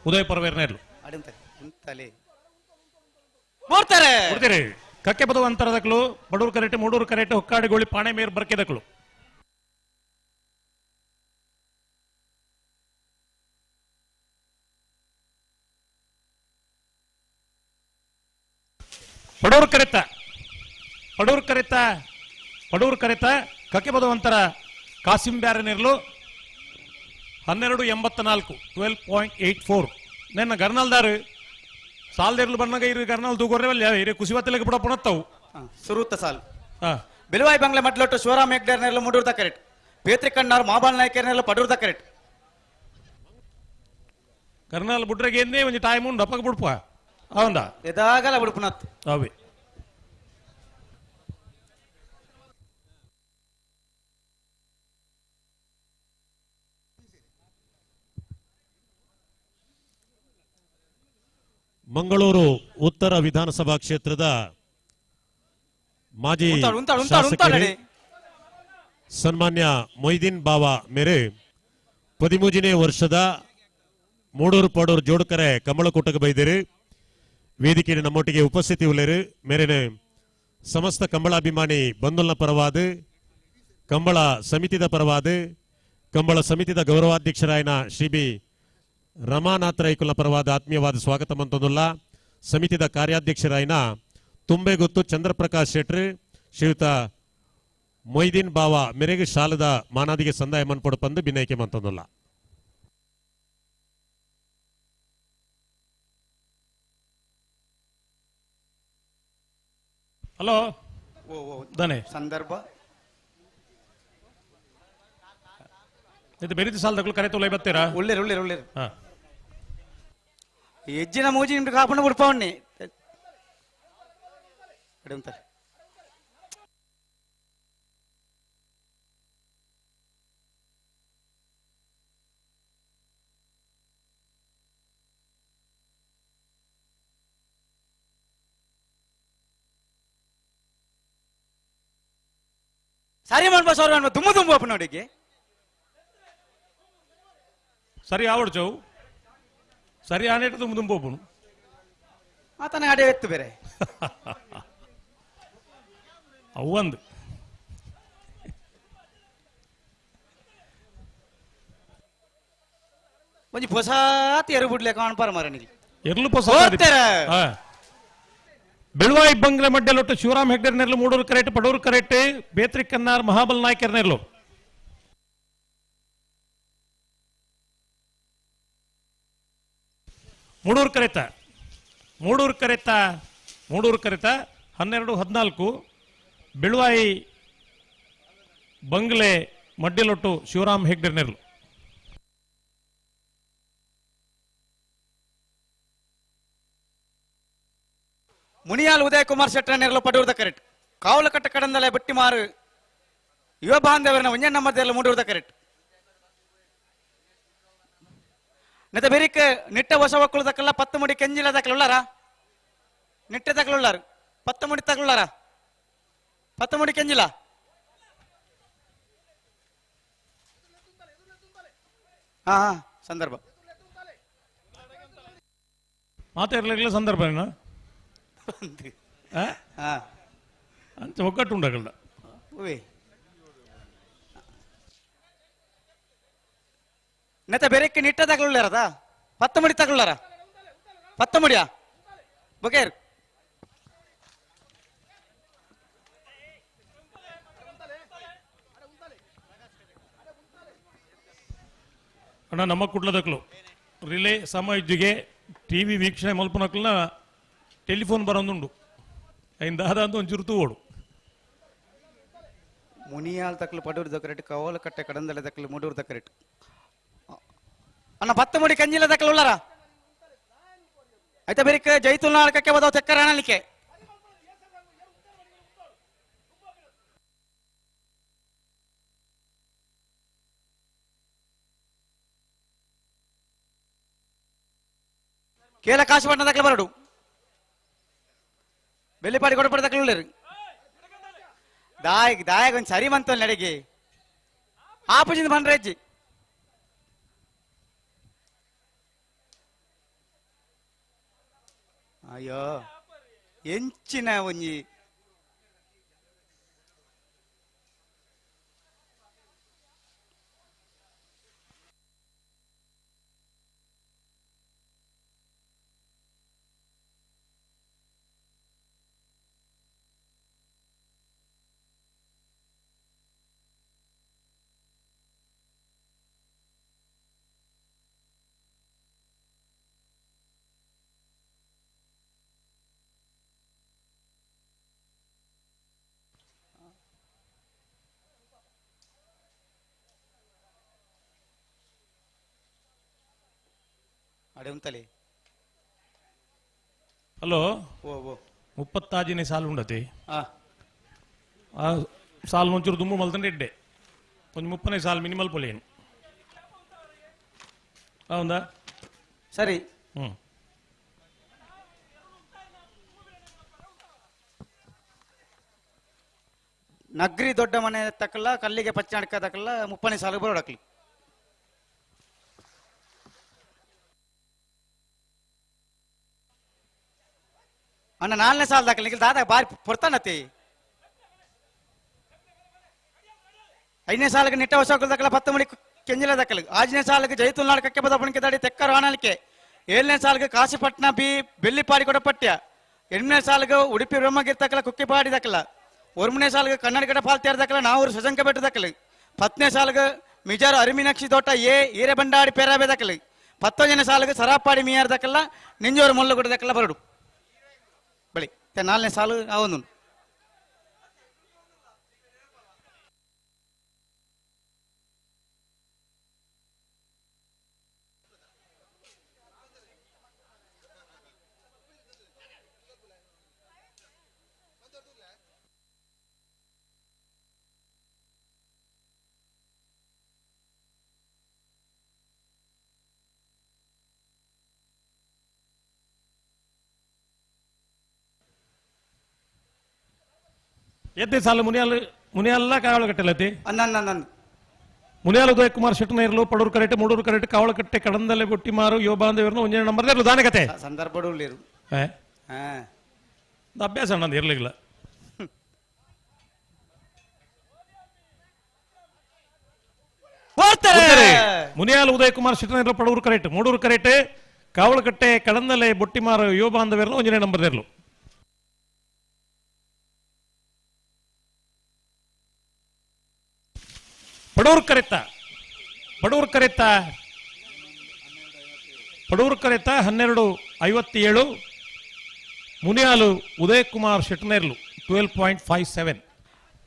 ಉದಯ ಪರವೇರ್ ನೇರ್ಲು ಅಡಂತ ಉಂತಲೆ ಮೂರ್ತಾರೆ ಕೊಡ್ತೀರಿ ಕಕ್ಕೆ ಪದವಂತರ ದಕ್ಲು ಪಡೂರು ಕರೆಟ್ ಮೂಡೂರು ಕರೆಟ್ ಹೊಕ್ಕಾಡಿಗೋಳಿ ಪಾಣೆ ಮೇರ್ ಬರ್ಕೆ ದಕ್ಲು ಪಡೂರು ಕರೆತ ಪಡೂರು ಕರೆತ ಪಡೂರು ಕರೆತ ಕಕ್ಕೆ ಪದವಂತರ ಕಾಸಿಂ ಬ್ಯಾರನಿರ್ಲು 12.84 12.84 ನೆನ್ನ ಗರ್ನಲ್ದಾರು ಸಾಲ್ದೇರ್ಲು ಬಣ್ಣಗ ಇರು ಗರ್ನಲ್ ದೂಗೊರ್ರೆ ವಲ್ಯ ಇರೆ ಕುಸಿವತ್ತಲೆಗೆ ಬಿಡ ಪುಣತ್ತವು ಸುರುತ್ತ ಸಾಲು ಹಾ ಬಿಲುವಾಯಿ ಬಂಗ್ಲೆ ಮಟ್ಲೊಟ್ಟು ಶಿವರಾಮ್ ಹೆಗ್ಡೇರ್ ನೆರಳು ಮೂಡೂರ್ದ ಕರೆಕ್ಟ್ ಪೇತ್ರಿ ಕಣ್ಣಾರ್ ಮಾಬಾಲ್ ನಾಯ್ಕರ್ ನೆರಳು ಪಡೂರ್ದ ಕರೆಕ್ಟ್ ಕರ್ನಾಲ್ ಬುಡ್ರೆಗೆ ಏನೇ ಒಂಜಿ ಟೈಮ್ ಉಂಡು ಅಪ್ಪಗೆ ಬುಡ್ಪ ಅವಂದ ಎದಾಗಲ ಬುಡ್ಪುನತ್ ಅವೇ ಮಂಗಳೂರು ಉತ್ತರ ವಿಧಾನಸಭಾ ಕ್ಷೇತ್ರದ ಮಾಜಿ ಉಂತಾಡು, ಉಂತಾಡು, ಉಂತಾಡು, ಶಾಸಕರು ಉಂತಾಡು. ಸನ್ಮಾನ್ಯ ಮೊಯ್ದೀನ್ ಬಾವಾ ಮೇರೆ 13ನೇ ವರ್ಷದ ಮೂಡೂರು ಪಡೂರು ಜೋಡುಕರೆ ಕಮಲಕೂಟಕ್ಕೆ ಬೈದಿರು ವೇದಿಕೆಯ ನಮ್ಮೊಟ್ಟಿಗೆ ಉಪಸ್ಥಿತಿ ಉಳ್ಳೇರು ಮೇರೆನೆ ಸಮಸ್ತ ಕಂಬಳಾಭಿಮಾನಿ ಬಂಧುಲ್ನ ಪರವಾದ ಕಂಬಳ ಸಮಿತಿದ ಪರವಾದ ಕಂಬಳ ಸಮಿತಿದ ಗೌರವಾಧ್ಯಕ್ಷರಾಯನ ಶ್ರೀ ಬಿ ರಮಾನಾಥ ರೈಕುಲ್ನ ಪರವಾದ ಆತ್ಮೀಯವಾದ ಸ್ವಾಗತ ಮಂತೊಂದುಲ್ಲ ಸಮಿತಿದ ಕಾರ್ಯಾಧ್ಯಕ್ಷರಾಯನ ತುಂಬೆಗುತ್ತು ಚಂದ್ರಪ್ರಕಾಶ್ ಶೆಟ್ರು ಶ್ರೀಯುತ Moideen ಬಾವ ಮೆರೆಗೆ ಶಾಲದ ಮಾನಾದಿಗೆ ಸಂದಾಯ ಮನ್ಪೊಡು ಪಂದು ಬಿನೈಕೆ ಮಂತೊಂದುಲ್ಲ. ಹಲೋ ಧನೆ ಸಂದರ್ಭ ಇದು ಬೆರಿತಿ ಸಾಲದಕ್ಕೂ ಕರೆ ತೊಲೆ ಬತ್ತೀರಾ? ಉಳ್ಳೇರು ಉಳ್ಳೇರು ಉಳ್ಳೇರು. ಹಾ. ಎಜ್ಜಿನ ಮೂಜಿ ನಿಮ್ಗೆ ಕಾಪುಂಡು ಬಿಡ್ಪವಣ್ಣಿ ಅಂತಾರೆ. ಸರಿ ಮಾಡ್ಬಾ ಸರಿ ಮಾಡ್ಬಾ ತುಂಬ ತುಂಬ ನೋಡಿಗೆ ಸರಿ ಆವಡ್ ಚೌ ಸರಿ ಆನೇಟ ತುಂಬ ತುಂಬ ಒಬ್ಬನು ಆತನ ಅಡೆ ಎತ್ತು ಬೇರೆ ಅವಂದು ಒಂಜಿ ಪೊಸಾತಿ ಎರು ಬಿಡ್ಲೆ ಕಾಣ್ಪಾರ ಮಾರನಿಗೆ ಎರ್ಲು ಪೊಸ ಬೆಳುವಾಯಿ ಬಂಗ್ಲೆ ಮಡ್ಡೆಲೊಟ್ಟು ಶಿವರಾಮ್ ಹೆಗ್ಡೆರ್ ನೆರ್ಲು ಮೂಡೂರು ಕರೆಟ್ ಪಡೂರು ಕರೆಟ್ ಬೇತ್ರಿ ಕನ್ನಾರ್ ಮಹಾಬಲ್ ನಾಯ್ಕರ್ ನೆರ್ಲು ಮೂಡೂರು ಕರೆತ ಮೂಡೂರು ಕರೆತ ಮೂಡೂರು ಕರೆತ 12 14 ಬೆಳುವಾಯಿ ಬಂಗ್ಲೆ ಮಡ್ಡೆಲೊಟ್ಟು ಶಿವರಾಮ್ ಹೆಗ್ಡೆರ್ ನೆರ್ಲು. ಮುನಿಯಾಲ್ ಉದಯ್ ಕುಮಾರ್ ಶೆಟ್ಟರ್ ನೆರಳು ಪಡೂರ್ದ ಕರೆಕ್ಟ್ ಕಾವಲಕಟ್ಟ ಕಡಂದಲೆ ಬಟ್ಟಿಮಾರು ಯುವ ಬಾಂಧವರನ್ನ ಒಂಜೆ ನಂಬರ್ ಮೂಡೂರ್ದ ಕರೆಕ್ಟ್ ನೆತ ಬೆರಿಕ್ ನಿಟ್ಟ ಹೊಸ ಒಕ್ಕಲು ದಕ್ಕಲ್ಲ 10 ಮುಡಿ ಕೆಂಜಿಲ ದಕ್ಕಲುಳ್ಳಾರ ನಿಟ್ಟೆ ತಗಲುಳ್ಳಾರು 10 ಮುಡಿ ತಗಲುಳ್ಳಾರ 10 ಮುಡಿ ಕೆಂಜಿಲ ಹಾ ಹಾ ಸಂದರ್ಭ ಮಾತಾಡ್ಲಿಲ್ಲ ಸಂದರ್ಭ ಏನ ಅಂತ ಒಗ್ಗಟ್ಟು ಉಂಡಗಲ್ಲ. ನೆತ ಬೆರಕ್ಕೆ ನಿಟ್ಟ ತಗಲುಳ್ಳಾರದ 10 ಮುಡಿ ತಗಲುಳ್ಳಾರ 10 ಮುಡಿಯಾ ಬೊಕೇರ್ ಅಣ್ಣ ನಮ್ಮ ಕುಡ್ಲದಕ್ಲು ರಿಲೇ ಸಮಯಜ್ಜಿಗೆ ಟಿವಿ ವೀಕ್ಷಣೆ ಮಲ್ಪನಕ್ಲನ ಟೆಲಿಫೋನ್ ಬರೋದುಂಡು ಐನ್ ದಾದ ಅಂತ ಒಂಚೂರು ತೂವೋಡು. ಮುನಿಯಾಲ್ ತಕ್ಕಲು ಪಡೂರು ದಕ್ಕರೆಟ್ ಕವಲಕಟ್ಟೆ ಕಡಂದಲೆ ತಕ್ಕಲು ಮೂಡೂರು ದಕ್ಕರೆಟ್ ಅಣ್ಣ 10 ಮುಡಿ ಕಂಜಿಲ ತಕ್ಕಲು ಉಳ್ಳಾರ ಆಯ್ತಾ ಬೇರಿಕ್ ಜೈತುಲ್ ನಾಲ್ಕಕ್ಕೆ ಬದಾವ ಚಕ್ಕರ ಅಣಲಿಕ್ಕೆ ಕೇಲ ಕಾಶಪಟ್ಟಣ ತಕ್ಕಲು ಬರಡು ಬೆಳ್ಳಿಪಾಡಿ ಕೊಡಪಡ ತಕ್ಕಲು ದಾಯಕ್ ದಾಯಕ್ ಒಂದು ಸರಿ ಬಂತು ನಡಿಗೆ ಆಪುಜಿಂದ ಬಂದ್ರೆ ಅಜ್ಜಿ ಅಯ್ಯೋ ಎಂಚಿನ ಒಂಜಿ ಅಡೆ ಉಂತಲೆ ಹಲೋ ಓ ಓ 36ನೇ ಸಾಲು ಉಂಡತಿ ಆ ಸಾಲು ಒಂಚೂರು ದುಮ್ಮು ಮಲ್ತಂಡೆ ಇಡ್ಡೆ ಒಂದು 30ನೇ ಸಾಲು ಮಿನಿಮಲ್ ಪೊಲೇನು ಹೌದಾ ಸರಿ ಹ್ಮ್ ನಗ್ರಿ ದೊಡ್ಡ ಮನೆ ತಕ್ಕಲ್ಲ ಕಲ್ಲಿಗೆ ಪಚ್ಚ ತಕ್ಕಲ್ಲ 30ನೇ ಸಾಲು ಬರೋಡಕ್ಲಿ ಅಣ್ಣ 4ನೇ ಸಾಲ ದಾಖಲೆ ದಾದ ಬಾರಿ ಪೊರ್ತಾನತಿ 5ನೇ ಸಾಲಕ್ಕೆ ನಿಟ್ಟ ಹೊಸ ದಾಖಲ 10 ಮುಡಿ ಕೆಂಜಿಲ ದಾಖಲು 6ನೇ ಸಾಲಕ್ಕೆ ಜೈತುಲ್ ನಾಡ್ ಕಕ್ಕೆ ಬದಪಣಿಕೆ ದಾಡಿ ತೆಕ್ಕರು ಆಣಲಿಕೆ 7ನೇ ಸಾಲಕ್ಕೆ ಕಾಶಿಪಟ್ನ ಬಿ ಬೆಳ್ಳಿಪಾಡಿ ಕೊಡಪಟ್ಯ 8ನೇ ಸಾಲಕ್ಕೆ ಉಡುಪಿ ಬ್ರಹ್ಮಗಿರಿ ತಕ್ಕಲ ಕುಕ್ಕಿಪಾಡಿ ದಾಖಲ ಒರ್ಮನೆ ಸಾಲ್ಗೆ ಕನ್ನಡಗಡ ಪಾಲ್ ದಾಖಲೆ ನಾವೂರು ಸಜಂಕ ಬೆಟ್ಟ ದಾಖಲೆ ಪತ್ತನೇ ಸಾಲ್ಗೆ ಮಿಜಾರು ಅರಿಮೀನಾಕ್ಷಿ ತೋಟ ಎ ಈರೆಬಂಡಾಡಿ ಪೇರಾಬೆ ದಾಖಲೆ ಪತ್ತೊಂದನೇ ಸಾಲಿಗೆ ಸರಾಪಾಡಿ ಮೀಯಾರ್ ದಾಖಲ ನಿಂಜೋರು ಮುಲ್ಲುಗುಡ ದಾಖಲ ಬರಡು ಬಳಿ ನಾಲ್ನೇ ಸಾಲು ಅವನು ಎದ್ದೆ ಸಾಲು ಮುನಿಯಾಲ್ ಮುನಿಯಲ್ಲ ಕಾವಳಕಟ್ಟೆಲತಿ ನನ್ನ ಮುನಿಯಾಲ್ ಉದಯ ಕುಮಾರ್ ಶೆಟ್ಟನೈರ್ಲು ಪಡೂರು ಕರೆಟ್ ಮೂಡೂರು ಕರೆಟ್ ಕಾವಳಕಟ್ಟೆ ಕಡಂದಲೆ ಬೊಟ್ಟಿಮಾರು ಯೋ ಬಾಂಧವ್ಯರ್ನು ಒಂಜನೇ ನಂಬರ್ ಇರ್ಲು ದಾನೆ ಕತೆ ಸಂದರ್ಭ ಅಭ್ಯಾಸ ನಂದು ಇರ್ಲಿಲ್ಲ ಮುನಿಯಾಲ್ ಉದಯ ಕುಮಾರ್ ಶೆಟ್ಟನೈರ್ಲು ಪಡೂರು ಕರೆಟ್ ಮೂಡೂರು ಕರೆಟ್ ಕಾವಳಕಟ್ಟೆ ಕಡಂದಲೆ ಬೊಟ್ಟಿಮಾರು ಯೋ ಬಾಂಧವ್ಯರ್ನು ಒಂಜನೇ ನಂಬರ್ ಇರ್ಲು ಪಡೂರು ಕರೆತ ಪಡೂರು ಕರೆತ ಪಡೂರು ಕರೆತ 12:57 ಮುನಿಯಾಲು ಉದಯ್ ಕುಮಾರ್ ಶೆಟ್ನೇರ್ಲು 12.57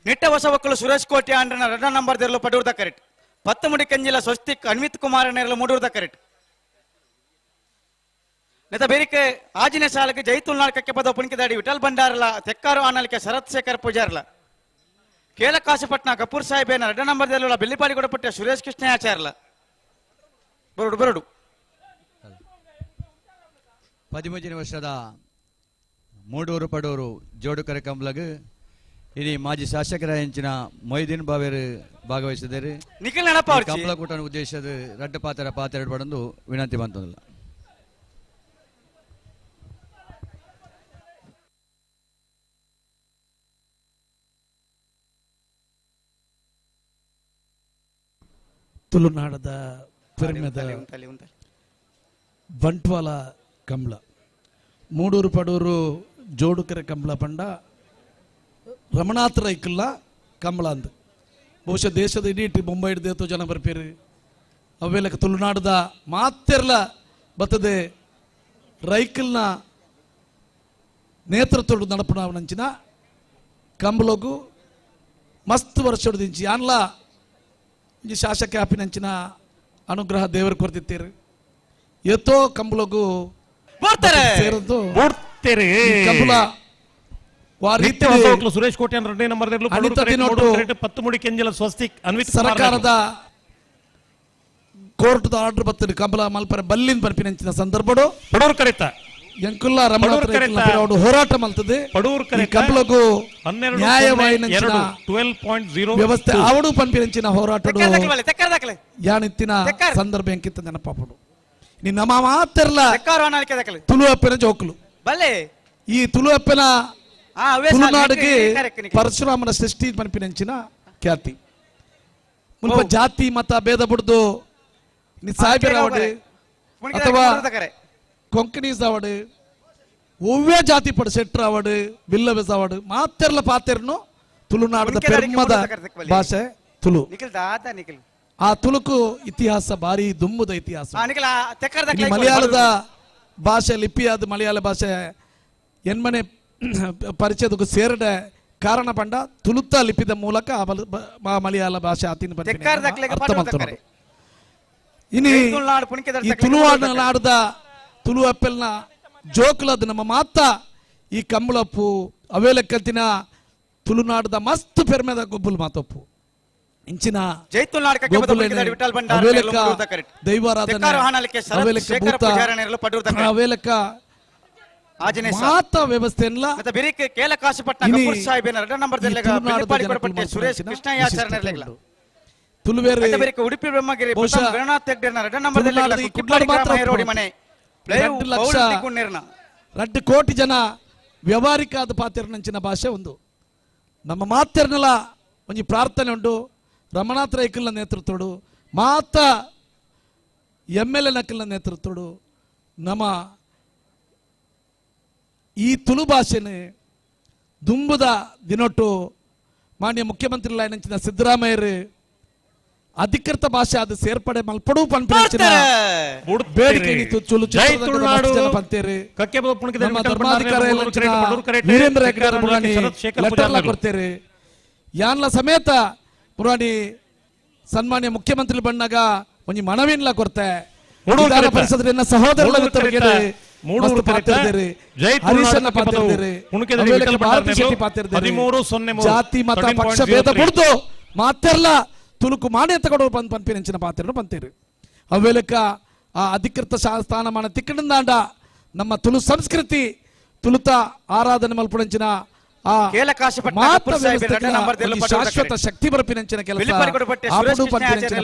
ನಿಟ್ಟ ಹೊಸವಕ್ಕಲು ಸುರೇಶ್ ಕೋಟೆ ಆಂಡ್ರನ ರಡ್ಡ ನಂಬರ್ ದೇರ್ಲು ಪಡೂರ್ದ ಕರೆಟ್ ಪತ್ತುಮುಡಿ ಕಂಜಿಲ ಸ್ವಸ್ತಿಕ್ ಅನ್ವಿತ್ ಕುಮಾರ್ ನೇರ್ಲು ಮೂಡೂರ್ದ ಕರೆಟ್ ನೆತ ಬೇರಿಕೆ ಆಜಿನ ಸಾಲಕ್ಕೆ ಜೈತುಲ್ ನಾಲ್ಕಕ್ಕೆ ಪದ ಪುಣಿಕೆದಾಡಿ ವಿಠಲ್ ಭಂಡಾರಲ ತೆಕ್ಕಾರು ಆನಲಿಕೆ ಶರತ್ ಶೇಖರ್ ಪೂಜಾರ್ಲ ಕೇಳಕಾಶಪಟ್ನ ಕಪೂರ್ ಸಾಹೇಬೇನ ರಡ್ಡ ನಂಬರ್ ದೇರ್ಲು ಬೆಳ್ಳಿಪಾಡಿ ಕೊಡಪಟ್ಟ ಸುರೇಶ್ ಕೃಷ್ಣಾಚಾರ್ಲ ಬರಡು ಬರಡು 13 ವರ್ಷದ ಮೂಡೂರು ಪಡೂರು ಜೋಡುಕರೆ ಕಂಬ್ಲಗ್ ಇಡೀ ಮಾಜಿ ಶಾಸಕರ ಹೆಂಚಿನ ಮೊಯ್ದೀನ್ ಬಾವೇರು ಭಾಗವಹಿಸಿದ್ದಾರೆ. ಕಂಬಳ ಕೂಟನ ಉದ್ದೇಶದ ರಡ್ಡ ಪಾತ್ರ ಪಾತ್ರ ಪಡೆದು ವಿನಂತಿ ಬಂತಲ್ಲ. ತುಳುನಾಡದ ಪೆರ್ಮೆದ ಬಂಟ್ವಾಳ ಕಂಬಳ ಮೂಡೂರು ಪಡೂರು ಜೋಡುಕರೆ ಕಂಬಳ ಪಂಡ ರಮಣಾಥ ರೈಕುಲ್ಲ ಕಂಬಳ ಅಂದ್ ಬಹುಶಃ ದೇಶದ ಇಡೀ ಬೊಂಬೈ ಹಿಡ್ದೇತೋ ಜನ ಬರ್ಪೇರು ಅವೆಲ್ಲಕ್ಕೆ ತುಳುನಾಡದ ಮಾತೆರ್ಲ ಬತ್ತದೆ ರೈಕಲ್ನ ನೇತೃತ್ವಡು ನಡಪುನಂಚಿನ ಕಂಬಳಗು ಮಸ್ತ್ ವರ್ಷದಿಂಚಿ ಆನ್ಲ ಇಂಜಿ ಶಾಸಕ ಆಪಿನಂಚಿನ ಅನುಗ್ರಹ ದೇವರು ಕೊರ್ತಿತ್ತೀರು ಎತ್ತೋ ಕಂಬಳಗು ಸೇರದ್ದು ಕಂಬಳ ಸುರೇಶ್ ಕೋಟೆ ಎರಡನೇ ನಂಬರ್ ಪತ್ತುಮುಡಿ ಕೆಂಜಲ ಸ್ವಸ್ತಿಕ್ ಅನ್ವಿತ್ ಸರ್ಕಾರದ ಕೋರ್ಟ್ ಆರ್ಡರ್ ಬರ್ತದೆ ಕಂಬಳ ಮಲ್ಪರೆ ಬಲ್ಲಿನ ಬರ್ಪಿನಂಚಿನ ಸಂದರ್ಭಡು ಪಡೂರು ಕರೆತ ಎಂಕುಲ್ಲ ರಮಣ ಹೋರಾಟ ಮಲ್ತದೆ ಕಂಬಳಗು ನ್ಯಾಯವಾಯಿನಂಚಿನ ವ್ಯವಸ್ಥೆ ಆವಡು ಪನ್ಪಿನಂಚಿನ ಹೋರಾಟ ಯಾನಿತ್ತಿನ ಸಂದರ್ಭ ಎಂಕಿತ್ತ ನೆನಪಾಪಡು ನಿನ್ನ ಮಾತೆರ್ಲ ತುಳು ಅಪ್ಪನ ಜೋಕುಲು ಈ ತುಳು ಅಪ್ಪನ ತುಳುನಾಡಿಗೆ ಪರಶುರಾಮನ ಸೃಷ್ಟಿ ಪನ್ಪಿನಂಚಿನ ಖ್ಯಾತಿ ಮುಲ್ಪ ಜಾತಿ ಮತ ಭೇದ ಬಿಡ್ದು ಸಾಹೇಬರಾವಡು ಅಥವಾ ಕೊಂಕಣೀಸ್ ಅವಡು ಒವ್ವೇ ಜಾತಿ ಪಡ ಶೆಟ್ರ್ ಅವಡು ಬಿಲ್ಲವೆಸ್ ಅವಡು ಮಾತೆರ್ಲ ಪಾತೆರ್ನು ತುಳುನಾಡದ ಪೆರ್ಮದ ಭಾಷೆ ತುಳು. ಆ ತುಳುಕು ಇತಿಹಾಸ ಭಾರಿ ದುಂಬುದ ಇತಿಹಾಸ. ಮಲಯಾಳದ ಭಾಷೆ ಲಿಪಿಯಾದ ಮಲಯಾಳ ಭಾಷೆ ಎನ್ಮನೆ ಪರಿಚಯದಕ್ಕೂ ಸೇರಡೆ ಕಾರಣ ಪಂಡ ತುಳುತ್ತ ಲಿಪಿದ ಮೂಲಕ ಮಲಯಾಳ ಭಾಷೆ ಆತಿನ ಅರ್ಥ ಮಾಡ್ತಾರೆ. ಇನಿ ಈ ತುಳುನಾಡದ ತುಳು ಅಪ್ಪಲ್ನ ಜೋಕುಲದ ನಮ್ಮ ಮಾತ ಈ ಕಂಬಳಪ್ಪು ಅವೇಲಕ್ಕಂತಿನ ತುಳುನಾಡದ ಮಸ್ತ್ ಪೆರ್ಮೆದ ಗೊಬ್ಬುಲ್ ಮಾತಪ್ಪು ಇಂಚಿನ ದೈವಾರಾಧನೆ ಅವೇಲಕ್ಕ ಮಾತ ವ್ಯವಸ್ಥೆಯನ್ನ ಉಡುಪಿ ಬ್ರಹ್ಮಗಿರಿ 2 ಕೋಟಿ ಜನ ವ್ಯವಹಾರಿಕ ಆದ ಪಾತೆರ್ನಂಚಿನ ಭಾಷೆ ಒಂದು ನಮ್ಮ ಮಾತೆರ್ನಲ ಒಂಜಿ ಪ್ರಾರ್ಥನೆ ಉಂಟು. ರಮಣಾಥ ರೈಕಲ್ನ ನೇತೃತ್ವಡು ಮಾತ ಎಮ್ ಎಲ್ ಎ ನಕಲ್ನ ನೇತೃತ್ವಡು ನಮ್ಮ ಈ ತುಳು ಭಾಷೆನೆ ದುಂಬುದ ದಿನೊಟ್ಟು ಮಾನ್ಯ ಮುಖ್ಯಮಂತ್ರಿ ಸಿದ್ದರಾಮಯ್ಯರು ಅಧಿಕೃತ ಭಾಷೆ ಆದ ಸೇರ್ಪಡೆ ಮಲ್ಪಡು ಪನ್ಪಿನ ಬೇಡಿಕೆ ಪಂತೇರಿ ನಮ್ಮ ಧರ್ಮಾಧಿಕಾರಿ ವೀರೇಂದ್ರ ಹೆಗ್ಗಡೆ ಪುರಾಣಿ ಲೆಟರ್ಲ ಕೊಡ್ತೇರಿ ಯಾನ್ಲ ಸಮೇತ ಪುರಾಣಿ ಸನ್ಮಾನ್ಯ ಮುಖ್ಯಮಂತ್ರಿ ಬಣ್ಣಗ ಒಂಜಿ ಮನವಿನ್ಲ ಕೊರ್ತೆ ವಿಧಾನ ಪರಿಷತ್ ಸಹೋದರ ಜಾತಿ ಮತ ಪಕ್ಷ ಭೇದ ಬುಡ್ದು ಮಾತೆರ್ಲ ತುಳುಕು ಮಾನ್ಯತೆ ಕೊಡೋ ಬಂದ್ ಪನ್ಪಿನಂಚಿನ ಪಾತ್ರ ಪಂತೇರಿ ಅವೇಲಕ ಆ ಅಧಿಕೃತ ಸ್ಥಾನಮಾನ ತಿಕ್ಕಂದಾಂಡ ನಮ್ಮ ತುಳು ಸಂಸ್ಕೃತಿ ತುಳುತ ಆರಾಧನೆ ಮಲ್ಪುಣಂಚಿನ ಆ ಶಾಶ್ವತ ಶಕ್ತಿ ಬರಪಿನಂಚಿನ ಕೆಲಸ ಪನ್ಪಿನಂಚಿನ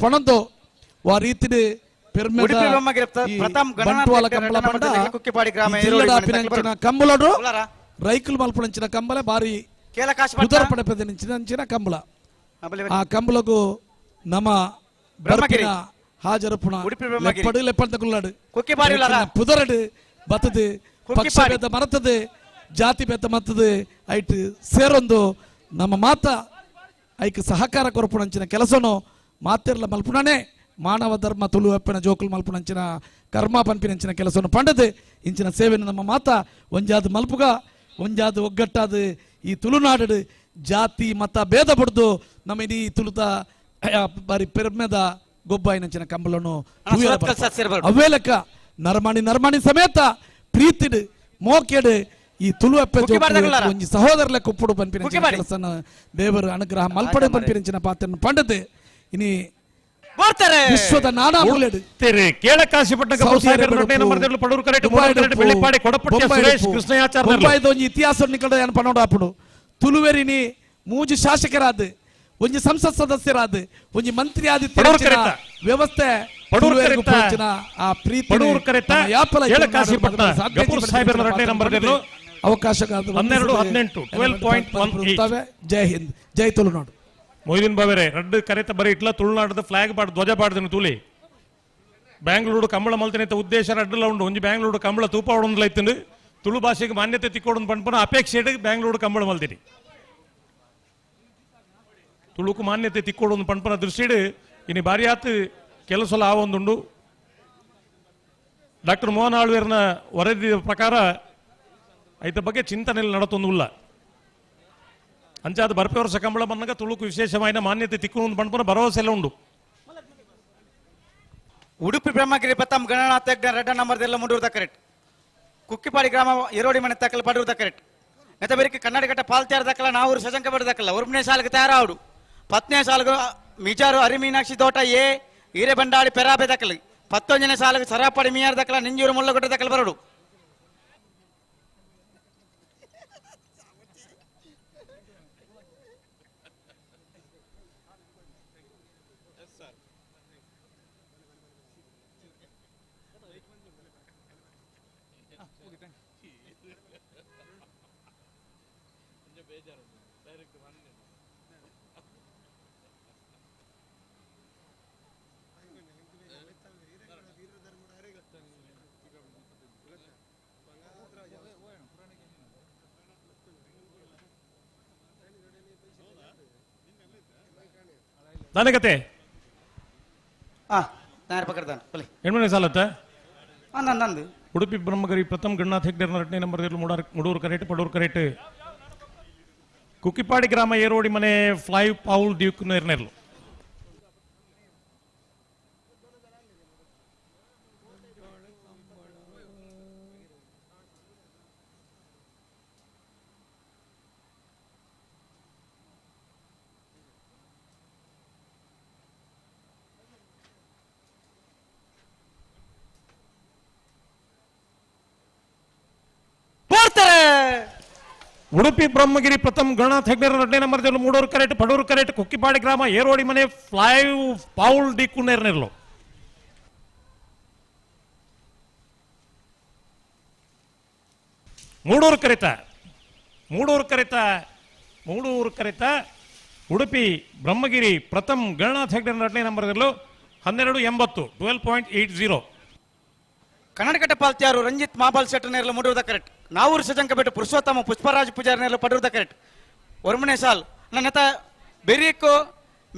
ಪಣಂದು ಆ ರೀತಿ ಬಂಟ್ವಾಳ ಕಂಬಳ ಪಂಡ ಕಂಬಳಡು ರೈಕುಲು ಮಲ್ಪುಣಂಚಿನ ಕಂಬಳ ಬಾರಿ ಉದರ ಪಡೆಪದಿನ ಕಂಬಳ ಆ ಕಂಬಳಗು ನಮ್ಮ ಬ್ರಹ್ಮಗಿರಿ ಹಾಜರಪುಣ ಲೆಪ್ಪಡು ಲೆಪ್ಪಂತಗುಲ್ಲಾಡು ಪುದರಡು ಬತ್ತದು ಪಕ್ಷ ಭೇದ ಮರತದೆ ಜಾತಿ ಭೇದ ಮತ್ತದು ಐಟ್ ಸೇರೊಂದು ನಮ್ಮ ಮಾತ ಐಕ್ ಸಹಕಾರ ಕೊರಪುಣಂಚಿನ ಕೆಲಸನು ಮಾತಿರ್ಲ ಮಲ್ಪುಣನೇ ಮಾನವ ಧರ್ಮ ತುಳು ಅಪ್ಪನ ಜೋಕುಲು ಮಲ್ಪುಣಂಚಿನ ಕರ್ಮ ಪನ್ಪಿನಂಚಿನ ಕೆಲಸವನ್ನು ಪಂಡದು ಇಂಚಿನ ಸೇವೆಯನ್ನು ನಮ್ಮ ಮಾತ ಒಂಜಾದ ಮಲ್ಪುಗ ಒಂಜಾದ ಒಗ್ಗಟ್ಟಾದ ಈ ತುಳುನಾಡು ಜಾತಿ ಮತ ಭೇದ ಪಡೆದು ನಮ್ಮ ಇಡೀ ತುಳುತ ಬಾರಿ ಪೆರ್ಮೆದ ಗೊಬ್ಬಾಯಿನಂಚಿನ ಕಂಬಳನ್ನು ಅವೇ ಲೆಕ್ಕ ನರಮಾಣಿ ನರಮಾಣಿ ಸಮೇತ ಪ್ರೀತಿಡು ಮೋಕೆಡು ಈ ತುಳು ಅಪ್ಪೆ ಒಂಜಿ ಸಹೋದರ ಲೆಕ್ಕ ಉಪ್ಪುಡು ಪನ್ಪಿನಂಚಿನ ಕೆಲಸನ ದೇವರು ಅನುಗ್ರಹ ಮಲ್ಪಡೆ ಪನ್ಪಿನಂಚಿನ ಪಾತ್ರನ ಪಂಡದು ಇನಿ ವಿಶ್ವದ ನಾನಾ ಮೂಲೆಡು ಬೊಂಬಾಯಿದ ಒಂಜಿ ಇತಿಹಾಸ ನಿಕಡ ಏನು ಪನ್ನೋಡು ಆಪುಡು ತುಳುವೆರಿನಿ ಮೂಜಿ ಶಾಸಕರಾದ ಒಂಜಿ ಸಂಸತ್ ಸದಸ್ಯರಾದ ಒಂಜಿ ಮಂತ್ರಿ ಆದ ವ್ಯವಸ್ಥೆ ಆ ಪ್ರೀತಿ ಅವಕಾಶ ಜೈ ಹಿಂದ್ ಜೈ ತುಳುನಾಡು. ಮೊಯ್ದಿನ್ ಬಾವೆರೆ ರಡ್ಡು ಕರೆತ ಬರೀ ಇಟ್ಲ ತುಳುನಾಡದ ಫ್ಲಾಗ್ ಪಾಡ್ ಧ್ವಜ ಪಾಡ್ದನು ತೂಲಿ ಬ್ಯಾಂಗ್ಳೂರು ಕಂಬಳ ಮಲ್ತಿನ ಉದ್ದೇಶ ರಡ್ಡುಲ ಉಂಡು ಒಂಜಿ ಬ್ಯಾಂಗ್ಳೂರು ಕಂಬಳ ತೂಪ ಉಂಡ್ಲೈತುಂಡು ತುಳು ಭಾಷೆಗೆ ಮಾನ್ಯತೆ ತಿಕ್ಕೋಡು ಪನ್ಪನ ಅಪೇಕ್ಷೆ ಬ್ಯಾಂಗ್ಳೂರು ಕಂಬಳ ಮಲ್ತಿನಿ ತುಳುಕು ಮಾನ್ಯತೆ ತಿಕ್ಕೋಡು ಪನ್ಪನ ದೃಷ್ಟಿಡು ಇನಿ ಬಾರಿಯಾತ್ ಕೆಲಸಲ ಆವೊಂದುಂಡು. ಡಾಕ್ಟರ್ ಮೋಹನ್ ಆಳ್ವೇರ್ನ ವರದಿ ಪ್ರಕಾರ ಐತ ಬಗ್ಗೆ ಚಿಂತನೆ ನಡತೊಂದುಲ್ಲ. ಅಂಚಾದ ಬರ್ಪೆ ವರ್ಷ ಕಂಬಳ ಬಂದಾಗ ತುಳುಕು ವಿಶೇಷವಾದ ಮಾನ್ಯತೆ ತಿಕ್ಕು ಪನ್ಪನ ಭರವಸೆ ಎಲ್ಲ ಉಂಡು. ಉಡುಪಿ ಬ್ರಹ್ಮಗಿರಿ ಪ್ರಥಮ ಗಣನಾಥ ರೆಡ್ಡ ನಂಬರ್ದೆಲ್ಲ ಮುಂದೂರ್ದ ಕರೆಕ್ಟ್ ಕುಕ್ಕಿಪಾಡಿ ಗ್ರಾಮ ಎರೋಡಿ ಮನೆ ತಕ್ಕಲು ಪಡುವುದ ಕರೆಕ್ಟ್ ನೆತ ಕನ್ನಡಕಟ್ಟ ಪಾಲ್ತ್ಯಾರ ದಕ್ಕಲ ನಾವೂರು ಸಜಂಕ ಬಡದಕ್ಕಲ್ಲ ಒರ್ಮನೇ ಸಾಲಿಗೆ ತಯಾರಾవుಡು ಪತ್ನೇ ಸಾಲಿಗೆ ಮಿಜಾರು ಹರಿಮೀನಾಕ್ಷಿ ತೋಟ ಎ ಹಿರೇಬಂಡಾಡಿ ಪೆರಾಬೆ ದಕ್ಕಲು ಪತ್ತೊಂದನೇ ಸಾಲಿಗೆ ಸರಾಪಾಡಿ ಮೀಯಾರ ದಕ್ಕಲ ನಿಂಜೂರು ಮುಳ್ಳಗುಡ್ಡ ದಕ್ಕಲು ಬರಡು. ದಾನಗತೆ ಹೆಣ್ಮನೆ ಸಾಲತ್ತ ಉಡುಪಿ ಬ್ರಹ್ಮಗಿರಿ ಪ್ರಥಮ ಗಣನಾಥ ಹೆಗ್ಡೆ ಎರಡನೇ ನಂಬರ್ ಮುಡೂರು ಕರೆಟ್ ಪಡೂರು ಕರೆಟ್ ಕುಕ್ಕಿಪಾಡಿ ಗ್ರಾಮ ಏರೋಡಿ ಮನೆ ಫ್ಲೈ ಪೌಲ್ ಡ್ಯೂಕ್ ನೇರ್ನೆರ್ಲು. ಉಡುಪಿ ಬ್ರಹ್ಮಗಿರಿ ಪ್ರಥಮ ಗಣನಾಥ ಹೆಗ್ಡೆ ಎರಡನೇ ನಂಬರ್ ಮೂಡೂರು ಕರೆಟ್ ಪಡೂರು ಕರೆಟ್ ಕುಕ್ಕಿಪಾಡಿ ಗ್ರಾಮ ಏರೋಡಿ ಮನೆ ಫ್ಲೈ ಪೌಲ್ ಡಿಕ್ಕು ನೇರ್ನೆರ್ಲು. ಮೂಡೂರು ಕರೆತ ಮೂಡೂರು ಕರೆತ ಮೂಡೂರು ಕರೆತ ಉಡುಪಿ ಬ್ರಹ್ಮಗಿರಿ ಪ್ರಥಮ ಗಣನಾಥ ಹೆಗ್ಡೆ ಎರಡನೇ ನಂಬರ್ 12.80 12.80. ಕನ್ನಡಕಟ್ಟೆ ಪಾಲ್ತಿಯಾರು ರಂಜಿತ್ ಮಾಬಾಲ್ ಶೆಟ್ಟರ್ ನೇರಲು ಮೂಡೂರ್ದ ಕರೆಕ್ಟ್. ನಾವೂರು ಸಜಂಕಪೇಟೆ ಪುರುಷೋತ್ತಮ ಪುಷ್ಪರಾಜ್ ಪೂಜಾರಿ ನೇರಲು ಪಡೂರ್ದ ಕರೆಕ್ಟ್. ಒರ್ಮನೆ ಸಾಲ್ ನನ್ನ ಬೆರೀಕು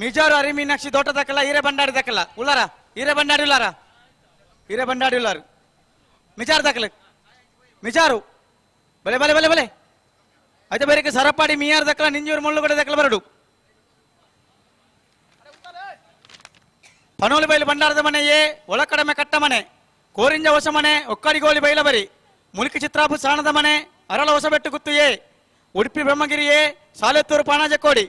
ಮಿಜಾರು ಅರಿಮೀನಾಕ್ಷಿ ದೋಟದಕ್ಕಲ್ಲ ಹಿರೇ ಬಂಡಾರಿ ದಕ್ಕಲ್ಲ ಉಲ್ಲಾರ ಹಿರೇ ಬಂಡಾರಿ ಉಲ್ಲಾರ ಹಿರೇ ಬಂಡಾರಿ ಉಲ್ಲಾರು ಮಿಜಾರು ದಾಖಲೆ ಮಿಜಾರು ಬಲೆ ಬಲೆ ಬಲೆ ಬಲೆ అయితే ಬೇರೆ ಸರಪಾಡಿ ಮಿಯಾರ್ ದಕ್ಕಲ ನಿಂಜೂರು ಮುಳ್ಳುಗಡೆ ದಕ್ಕಲ ಬರಡು ಪನೋಲಿ ಬೈಲು ಭಂಡಾರದ ಮನೆಯೇ ಒಳಕಡಮೆ ಕಟ್ಟ ಮನೆ ಕೋರಿಂಜ ಹೊಸ ಮನೆ ಒಕ್ಕಡಿಗೋಲಿ ಬೈಲಬರಿ ಮುಲ್ಕಿ ಚಿತ್ರಾಪು ಸಾಣದ ಮನೆ ಅರಳ ಹೊಸಬೆಟ್ಟು ಗುತ್ತುಯೇ ಉಡುಪಿ ಬ್ರಹ್ಮಗಿರಿಯೇ ಸಾಲೆತ್ತೂರು ಪಾಣಾಜಕೋಡಿ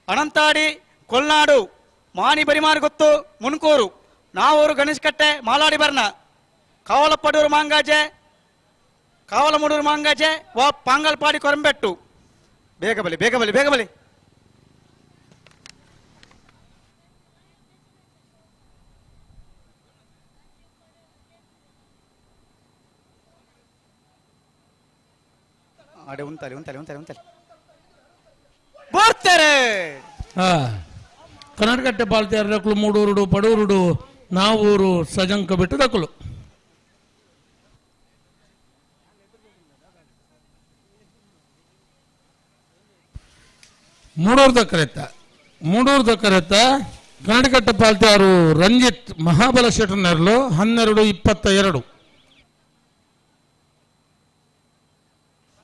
ಅನಂತಾಡಿ ಕೊಲ್ನಾಡು ಮಾನಿ ಬರಿಮಾರು ಗೊತ್ತು ಮುನ್ಕೂರು ನಾವೂರು ಗಣೇಶಕಟ್ಟೆ ಮಾಲಾಡಿ ಬರ್ನ ಕಾವಲಪ್ಪಡೂರು ಮಾಂಗಾಜೆ ಕಾವಲಮೂಡೂರು ಮಾಂಗಾಜೆ ವಾ ಪಾಂಗಲ್ಪಾಡಿ ಕೊರಂಬೆಟ್ಟು. ಬೇಗ ಬಲಿ ಬೇಗ ಬಲಿ ಬೇಗ ಬಲಿ. ಅಡೆ ಉಂತಾಲಿ ಉಂತಾಲಿ ಉಂತಾಲಿ ಉಂತಾಲಿ ಬರ್ತಾರೆ. ಕನ್ನಡಕಟ್ಟೆ ಪಾಲ್ತಿಯಾರ ದಕ್ಕಲು ಮೂಡೂರುಡು ಪಡೂರುಡು ನಾವೂರು ಸಜಂಕ ಬಿಟ್ಟು ದಕ್ಕಲು. ಮೂಡೂರು ದಕ್ಕರೆತ್ತ ಮೂಡೂರು ದಕ್ಕರೆತ್ತ ಕನ್ನಡಕಟ್ಟೆ ಪಾಲ್ತಿಯಾರು ರಂಜಿತ್ ಮಹಾಬಲ ಶೆಟ್ಟರ್ನೆರ್ಲು 12:22.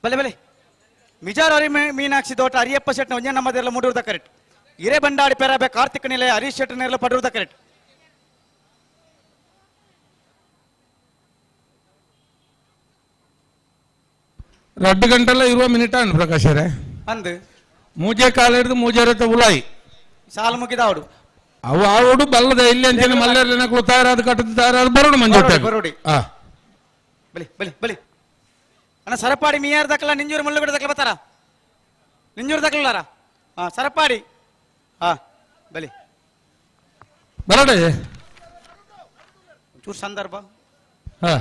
ಬಲೆ ಬಲೆ ಮಿಜಾರ್ ಹರಿ ಮೀನಾಕ್ಷಿ ದೋಟ ಹರಿಯಪ್ಪ ಶೆಟ್ನ ಒಂಜೆ ನಮ್ಮದೆಲ್ಲ ಮೂಡೂರ್ದ ಕರೆಕ್ಟ್. ಹಿರೇಬಂಡಾಡಿ ಪೆರಾಬೆ ಕಾರ್ತಿಕ್ ನಿಲಯ ಹರೀಶ್ ಶೆಟ್ಟರ್ ನೆರಳು ಪಡೂರ್ದ ಕರೆಕ್ಟ್. 2 ಗಂಟೆಲ್ಲ ಇರುವ ಮಿನಿಟ್ ಅನ್ ಪ್ರಕಾಶರೇ ಅಂದು ಮೂಜೆ ಕಾಲ ಹಿಡಿದು ಮೂಜೆ ರಥ ಉಲಾಯಿ ಸಾಲು ಮುಗಿದಾವಡು ಅವು ಆವಡು ಬಲ್ಲದ ಇಲ್ಲಿ ಅಂಚನೆ ಮಲ್ಲೇರ್ಲಿನಕುಲು ತಯಾರಾದ ಕಟ್ಟದ ತಯಾರಾದ ಬರೋಣ ಮಂಜೋಟೆ ಬರೋಡಿ. ಬಲಿ ಬಲಿ ಬಲಿ ಅಣ್ಣ ಸರಪಾಡಿ ಮಿಯಾರ್ ದಕ್ಕಲ ನಿಂಜೂರು ಮುಳ್ಳುಗಡೆ ದಕ್ಕಲ ಬರ್ತಾರ ನಿಂಜೂರು ದಕ್ಕಲಾರ. ಹಾ ಸರಪಾಡಿ ಹಾ ಬಲಿ ಬರೋಡೆ ಚೂರು ಸಂದರ್ಭ. ಹಾ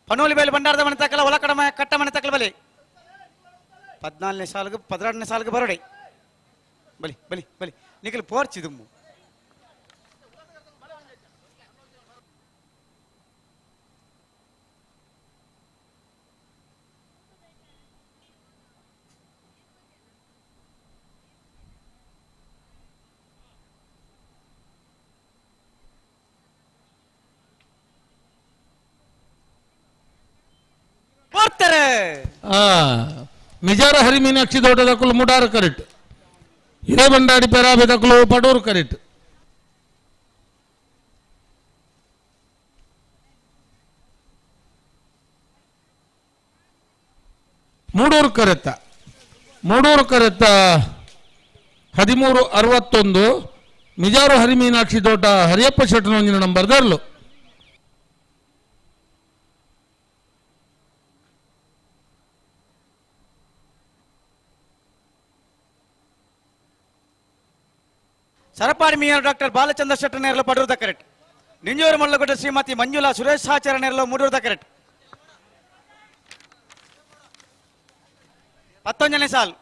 ಪನೋಲಿ ಬೇಲಿ ಭಂಡಾರದ ಮನೆ ತಕ್ಕಲ ಒಲ ಕಡಮ ಕಟ್ಟ ಮನೆ ತಕ್ಕಲ ಬಲಿ 14ನೇ ಸಾಲಿಗೆ 12ನೇ ಸಾಲಿಗೆ ಬರೋಡೆ ಬಲಿ ಬಲಿ ಬಲಿ ನಿಖಲ್ ಪೋರ್ಚಿದುಮ್ಮು. ಮಿಜಾರ ಹರಿಮೀನಾಕ್ಷಿ ದೋಟದಕ್ಕಲು ಮುಡಾರ ಕರೆಕ್ಟ್. ಹಿರೇಬಂಡಾಡಿ ಪೆರಾಬೆದಕ್ಕಲು ಪಡೂರು ಕರೆಕ್ಟ್. ಮೂಡೂರು ಕರೆತ್ತ ಮೂಡೂರು ಕರೆತ್ತ 13:61 ಮಿಜಾರು ಹರಿಮೀನಾಕ್ಷಿ ದೋಟ ಹರಿಯಪ್ಪ ಶೆಟ್ಟನೊಂದಿನ ನಂಬರ್ ದರ್ಲು. ಸರಪಾಡಿ ಮೇಯರ್ ಡಾಕ್ಟರ್ ಬಾಲಚಂದ್ರ ಶೆಟ್ಟರ್ ನೇರಲು ಪಡೂರ್ದ ಕರೆಕ್ಟ್. ನಿಂಜೂರು ಮಲ್ಲಗುಡ್ಡ ಶ್ರೀಮತಿ ಮಂಜುಳಾ ಸುರೇಶ್ ಆಚಾರ್ಯ ನೇರಲು ಮೂಡೂರ್ದ ಕರೆಕ್ಟ್. 19ನೇ ಸಾಲು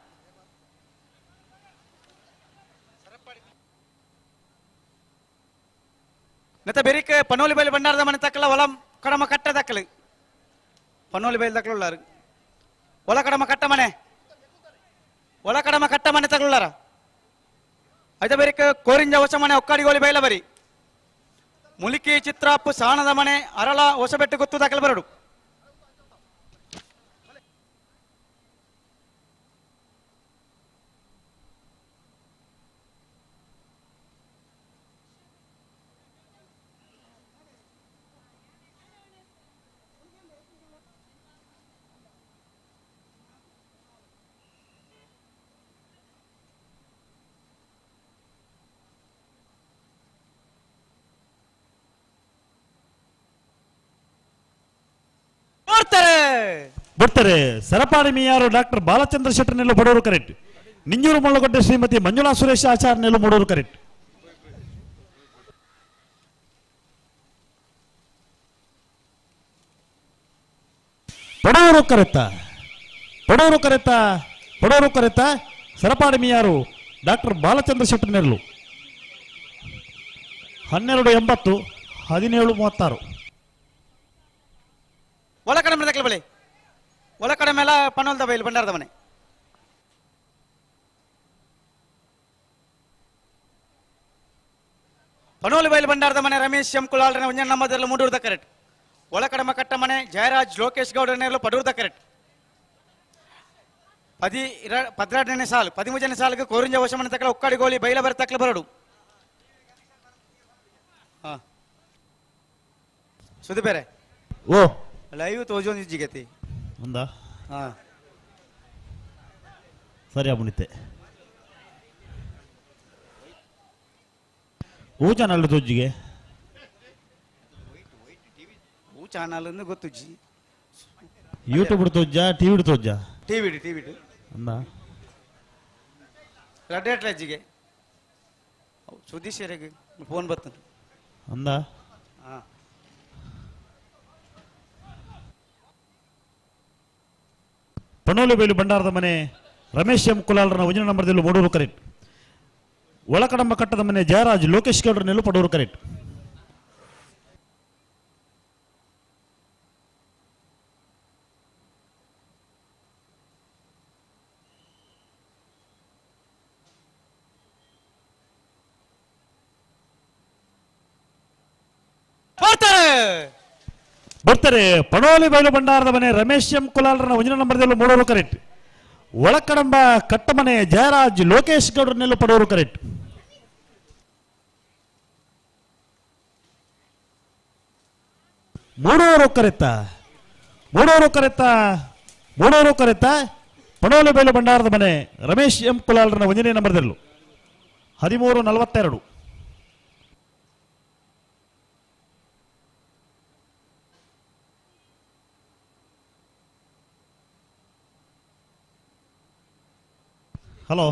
ನೆತ್ತ ಬೆರಿಕೆ ಪನೋಲಿ ಬೈಲು ಭಂಡಾರದ ಮನೆ ತಕ್ಕಲ ಹೊಲ ಕಡಮ ಕಟ್ಟ ದಕ್ಕಲು ಪನೋಲಿ ಬೈಲು ದಕ್ಕಲುಳ್ಳಾರು ಹೊಲ ಕಡಮ ಕಟ್ಟ ಮನೆ ಹೊಲ ಕಡಮ ಕಟ್ಟ ಮನೆ ತಗಲುಳ್ಳಾರ. అయితే ಬೇರೆ ಕೋರಿಂಜ ಹೊಸ ಮನೆ ಒಕ್ಕಾಡಿಗೋಲಿ ಬೈಲಬರಿ ಮುಲಿಕಿ ಚಿತ್ರಾಪು ಸಾಣದ ಮನೆ ಅರಳ ಹೊಸಬೆಟ್ಟು ಗೊತ್ತು ದಾಖಲೆ ಬರಡು. ಬರ್ತಾರೆ. ಸರಪಾಡಿ ಮಿಯಾರು ಡಾಕ್ಟರ್ ಬಾಲಚಂದ್ರ ಶೆಟ್ಟರ್ ನೆಲ್ಲು ಬಡವರು ಕರೆಕ್ಟ್. ನಿಂಜೂರು ಮುಳ್ಳಗಡ್ಡೆ ಶ್ರೀಮತಿ ಮಂಜುಳಾ ಸುರೇಶ್ ಆಚಾರ್ಯ ನೆಲ್ಲು ಮೂಡೂರು ಕರೆಕ್ಟ್. ಬಡವರು ಕರೆತ್ತ ಬಡವರು ಕರೆತ್ತ ಬಡವರು ಕರೆತ್ತ ಸರಪಾಡಿ ಮಿಯಾರು ಡಾಕ್ಟರ್ ಬಾಲಚಂದ್ರ ಶೆಟ್ಟರ್ ನೆಲ್ಲು 12:80 17:36. ಒಳಕಡೆ ಮೇಲೆ ತಕ್ಕಲ ಬಳಿ ಒಳಕಡೆ ಮೇಲೆ ಪನೋಲ್ದ ಬೈಲು ಭಂಡಾರದ ಮನೆ ಪನೋಲು ಬೈಲು ಭಂಡಾರದ ಮನೆ ರಮೇಶ್ ಎಂ ಕುಲಾಲ್ರನ ಒಂಜನ ನಮ್ಮದರಲ್ಲಿ ಮೂಡೂರ್ದ ಕರೆಕ್ಟ್ ಒಳಕಡಮ ಕಟ್ಟ ಮನೆ ಜಯರಾಜ್ ಲೋಕೇಶ್ ಗೌಡನೆಲ್ಲ ಪಡೂರ್ದ ಕರೆಕ್ಟ್ 12ನೇ ಸಾಲು 13ನೇ ಸಾಲಿಗೆ ಕೋರಿಂಜ ವಶಮನೆ ತಕ್ಕಲ ಒಕ್ಕಾಡಿ ಗೋಲಿ ಬೈಲ ಬರ ತಕ್ಕಲ ಬರಡು ಹಾ ಸುದಿ ಬೇರೆ ಓ ಲೈವ್ ತೋಜೊಂದು ಇಜ್ಜಿಗತಿ ಒಂದಾ ಹಾ ಸರಿ ಅಮ್ಮನಿತ್ತೆ ಓ ಚಾನಲ್ ತೋಜಿಗೆ ಓ ಚಾನಲ್ ಅಂದು ಗೊತ್ತುಜ್ಜಿ ಯೂಟ್ಯೂಬ್ ತೋಜ್ಜ ಟಿವಿ ತೋಜ್ಜ ಟಿವಿ ಟಿವಿ ಅಂದ ರಡ್ಡೆ ಅಜ್ಜಿಗೆ ಸುದೀಶ್ ಫೋನ್ ಬರ್ತದೆ ಅಂದ ಹಾ ಪಣೋಲಿಬೇಲು ಭಂಡಾರದ ಮನೆ ರಮೇಶ್ ಎಂ ಕುಲಾಲ್ರನ ಒಂಜನ ನಂಬರ್ದಲ್ಲಿ ಮೂಡೂರು ಕರೆಕ್ಟ್ ಒಳಕಡಂಬ ಕಟ್ಟದ ಮನೆ ಜಯರಾಜ್ ಲೋಕೇಶ್ ಗೌಡ್ರ ನೆಲ್ಲು ಪಡೂರು ಕರೆಕ್ಟ್ ಬರ್ತಾರೆ ಪಣೋಲಿ ಬೈಲು ಭಂಡಾರದ ಮನೆ ರಮೇಶ್ ಎಂ ಕುಲಾಲ್ರನ ಒಂಜನ ನಂಬರ್ದಲ್ಲಿ ಮೂಡೂರು ಕರೆಕ್ಟ್ ಒಳಕಡಂಬ ಕಟ್ಟಮನೆ ಜಯರಾಜ್ ಲೋಕೇಶ್ ಗೌಡ್ರ ನೆಲ್ಲು ಪಡೂರು ಕರೆಕ್ಟ್ ಮೂಡೂರು ಕರೆತ್ತ ಮೂಡೂರು ಕರೆತ್ತ ಮೂಡೂರು ಕರೆತ್ತ ಪಣೋಲಿ ಬೈಲು ಭಂಡಾರದ ಮನೆ ರಮೇಶ್ ಎಂ ಕುಲಾಲ್ರನ ಒಂದನೇ ನಂಬರ್ದಲ್ಲೂ 13:42. ಹಲೋ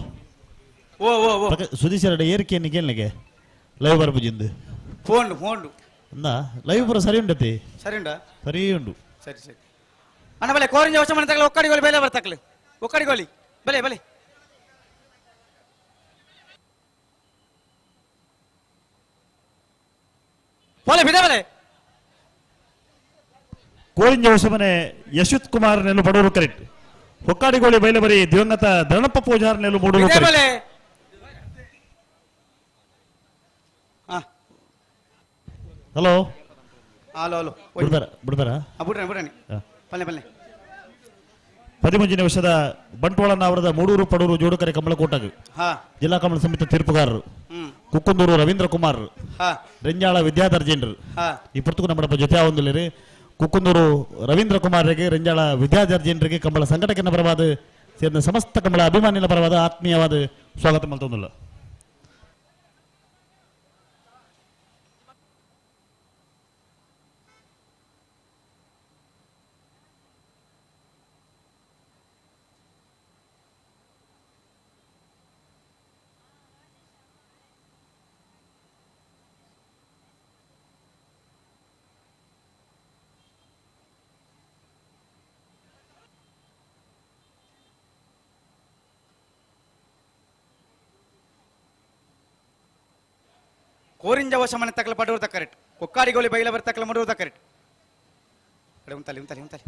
ಓ ಓ ಓ ಸುದೀಶ್ ಎರಡು ಏರಿಕೆ ಕೇಳಲಿಕ್ಕೆ ಲೈವ್ ಬರ್ಬುಜಿಂದು ಫೋನ್ ಫೋನ್ ಅಂದ ಲೈವ್ ಪೂರ ಸರಿ ಉಂಟತಿ ಸರಿ ಉಂಟಾ ಸರಿ ಉಂಟು ಸರಿ ಸರಿ ಅಣ್ಣ ಬಲೆ ಕೋರಿಂಜ ಹೊಸ ಮನೆ ತಗಲ ಒಕ್ಕಡಿಗೋಲಿ ಬೇಲೆ ಬರ್ತಕ್ಲು ಒಕ್ಕಡಿಗೋಲಿ ಬಲೆ ಬಲೆ ಪೋಲೆ ಬಿದೆ ಬಲೆ ಕೋರಿಂಜ ಹೊಸಮನೆ ಯಶ್ವತ್ ಕುಮಾರ್ ನೆಲ್ಲು ಬಡವರು ಕರೆಕ್ಟ್ ಹೊಕ್ಕಾಡಿಗೋಳಿ ಬೈಲಬರಿ ದಿವಂಗತ ಧರಣಪ್ಪ ಪೂಜಾರ್ ನೆಲ್ಲು ಮೂಡೂರು ಬಿದೆ ಕರೆಕ್ಟ್. ಬಲೆ hello hello hello ಬಿಡ್ಬಾರ ಬಿಡ್ಬಾರ ಬಿಡ್ರಿ ಬಿಡ್ರಿ ಹಾ. ಪಲ್ಲೆ ಪಲ್ಲೆ 13ನೇ ವರ್ಷದ ಬಂಟ್ವಾಳ ನಾವರದ ಮೂಡೂರು ಪಡೂರು ಜೋಡುಕರೆ ಕಮಲಕೋಟಗ್ ಹಾ ಜಿಲ್ಲಾ ಕಮಲ ಸಮಿತಿ ತೀರ್ಪುಗಾರರು ಹ್ಮ್ ಕುಕ್ಕುಂದೂರು ರವೀಂದ್ರ ಕುಮಾರ್ ಹಾ ರೆಂಜಾಳ ವಿದ್ಯಾಧರ್ ಜೈನ್ರು ಹಾ ಈ ಪುರ್ತಕು ನಮ್ಮ ಜೊತೆ ಒಂದುಲೇರಿ ಕುಕ್ಕುಂದೂರು ರವೀಂದ್ರ ಕುಮಾರ್ರಿಗೆ ರೆಂಜಾಳ ವಿದ್ಯಾಧರ್ ಜೈನ್ರಿಗೆ ಕಂಬಳ ಸಂಘಟಕನ ಪರವಾದ ಸೇರಿದ ಸಮಸ್ತ ಕಂಬಳ ಅಭಿಮಾನಿಗಳ ಪರವಾದ ಆತ್ಮೀಯವಾದ ಸ್ವಾಗತ ಮಲ್ತೊಂದುಲ್ಲ. ಕೋರಿಂಜ ವಶ ಮನೆ ತಕ್ಕಲ ಪಡೂರು ತಕ್ಕರೆಟ್ ಕೊಕ್ಕಾಡಿಗೋಲಿ ಬೈಲ ಬರ್ ತಕ್ಕಲ ಮಡೂರು ತಕ್ಕರೆಟ್ ಕಡೆ ಉಂತಲಿ ಉಂತಲಿ ಉಂತಲಿ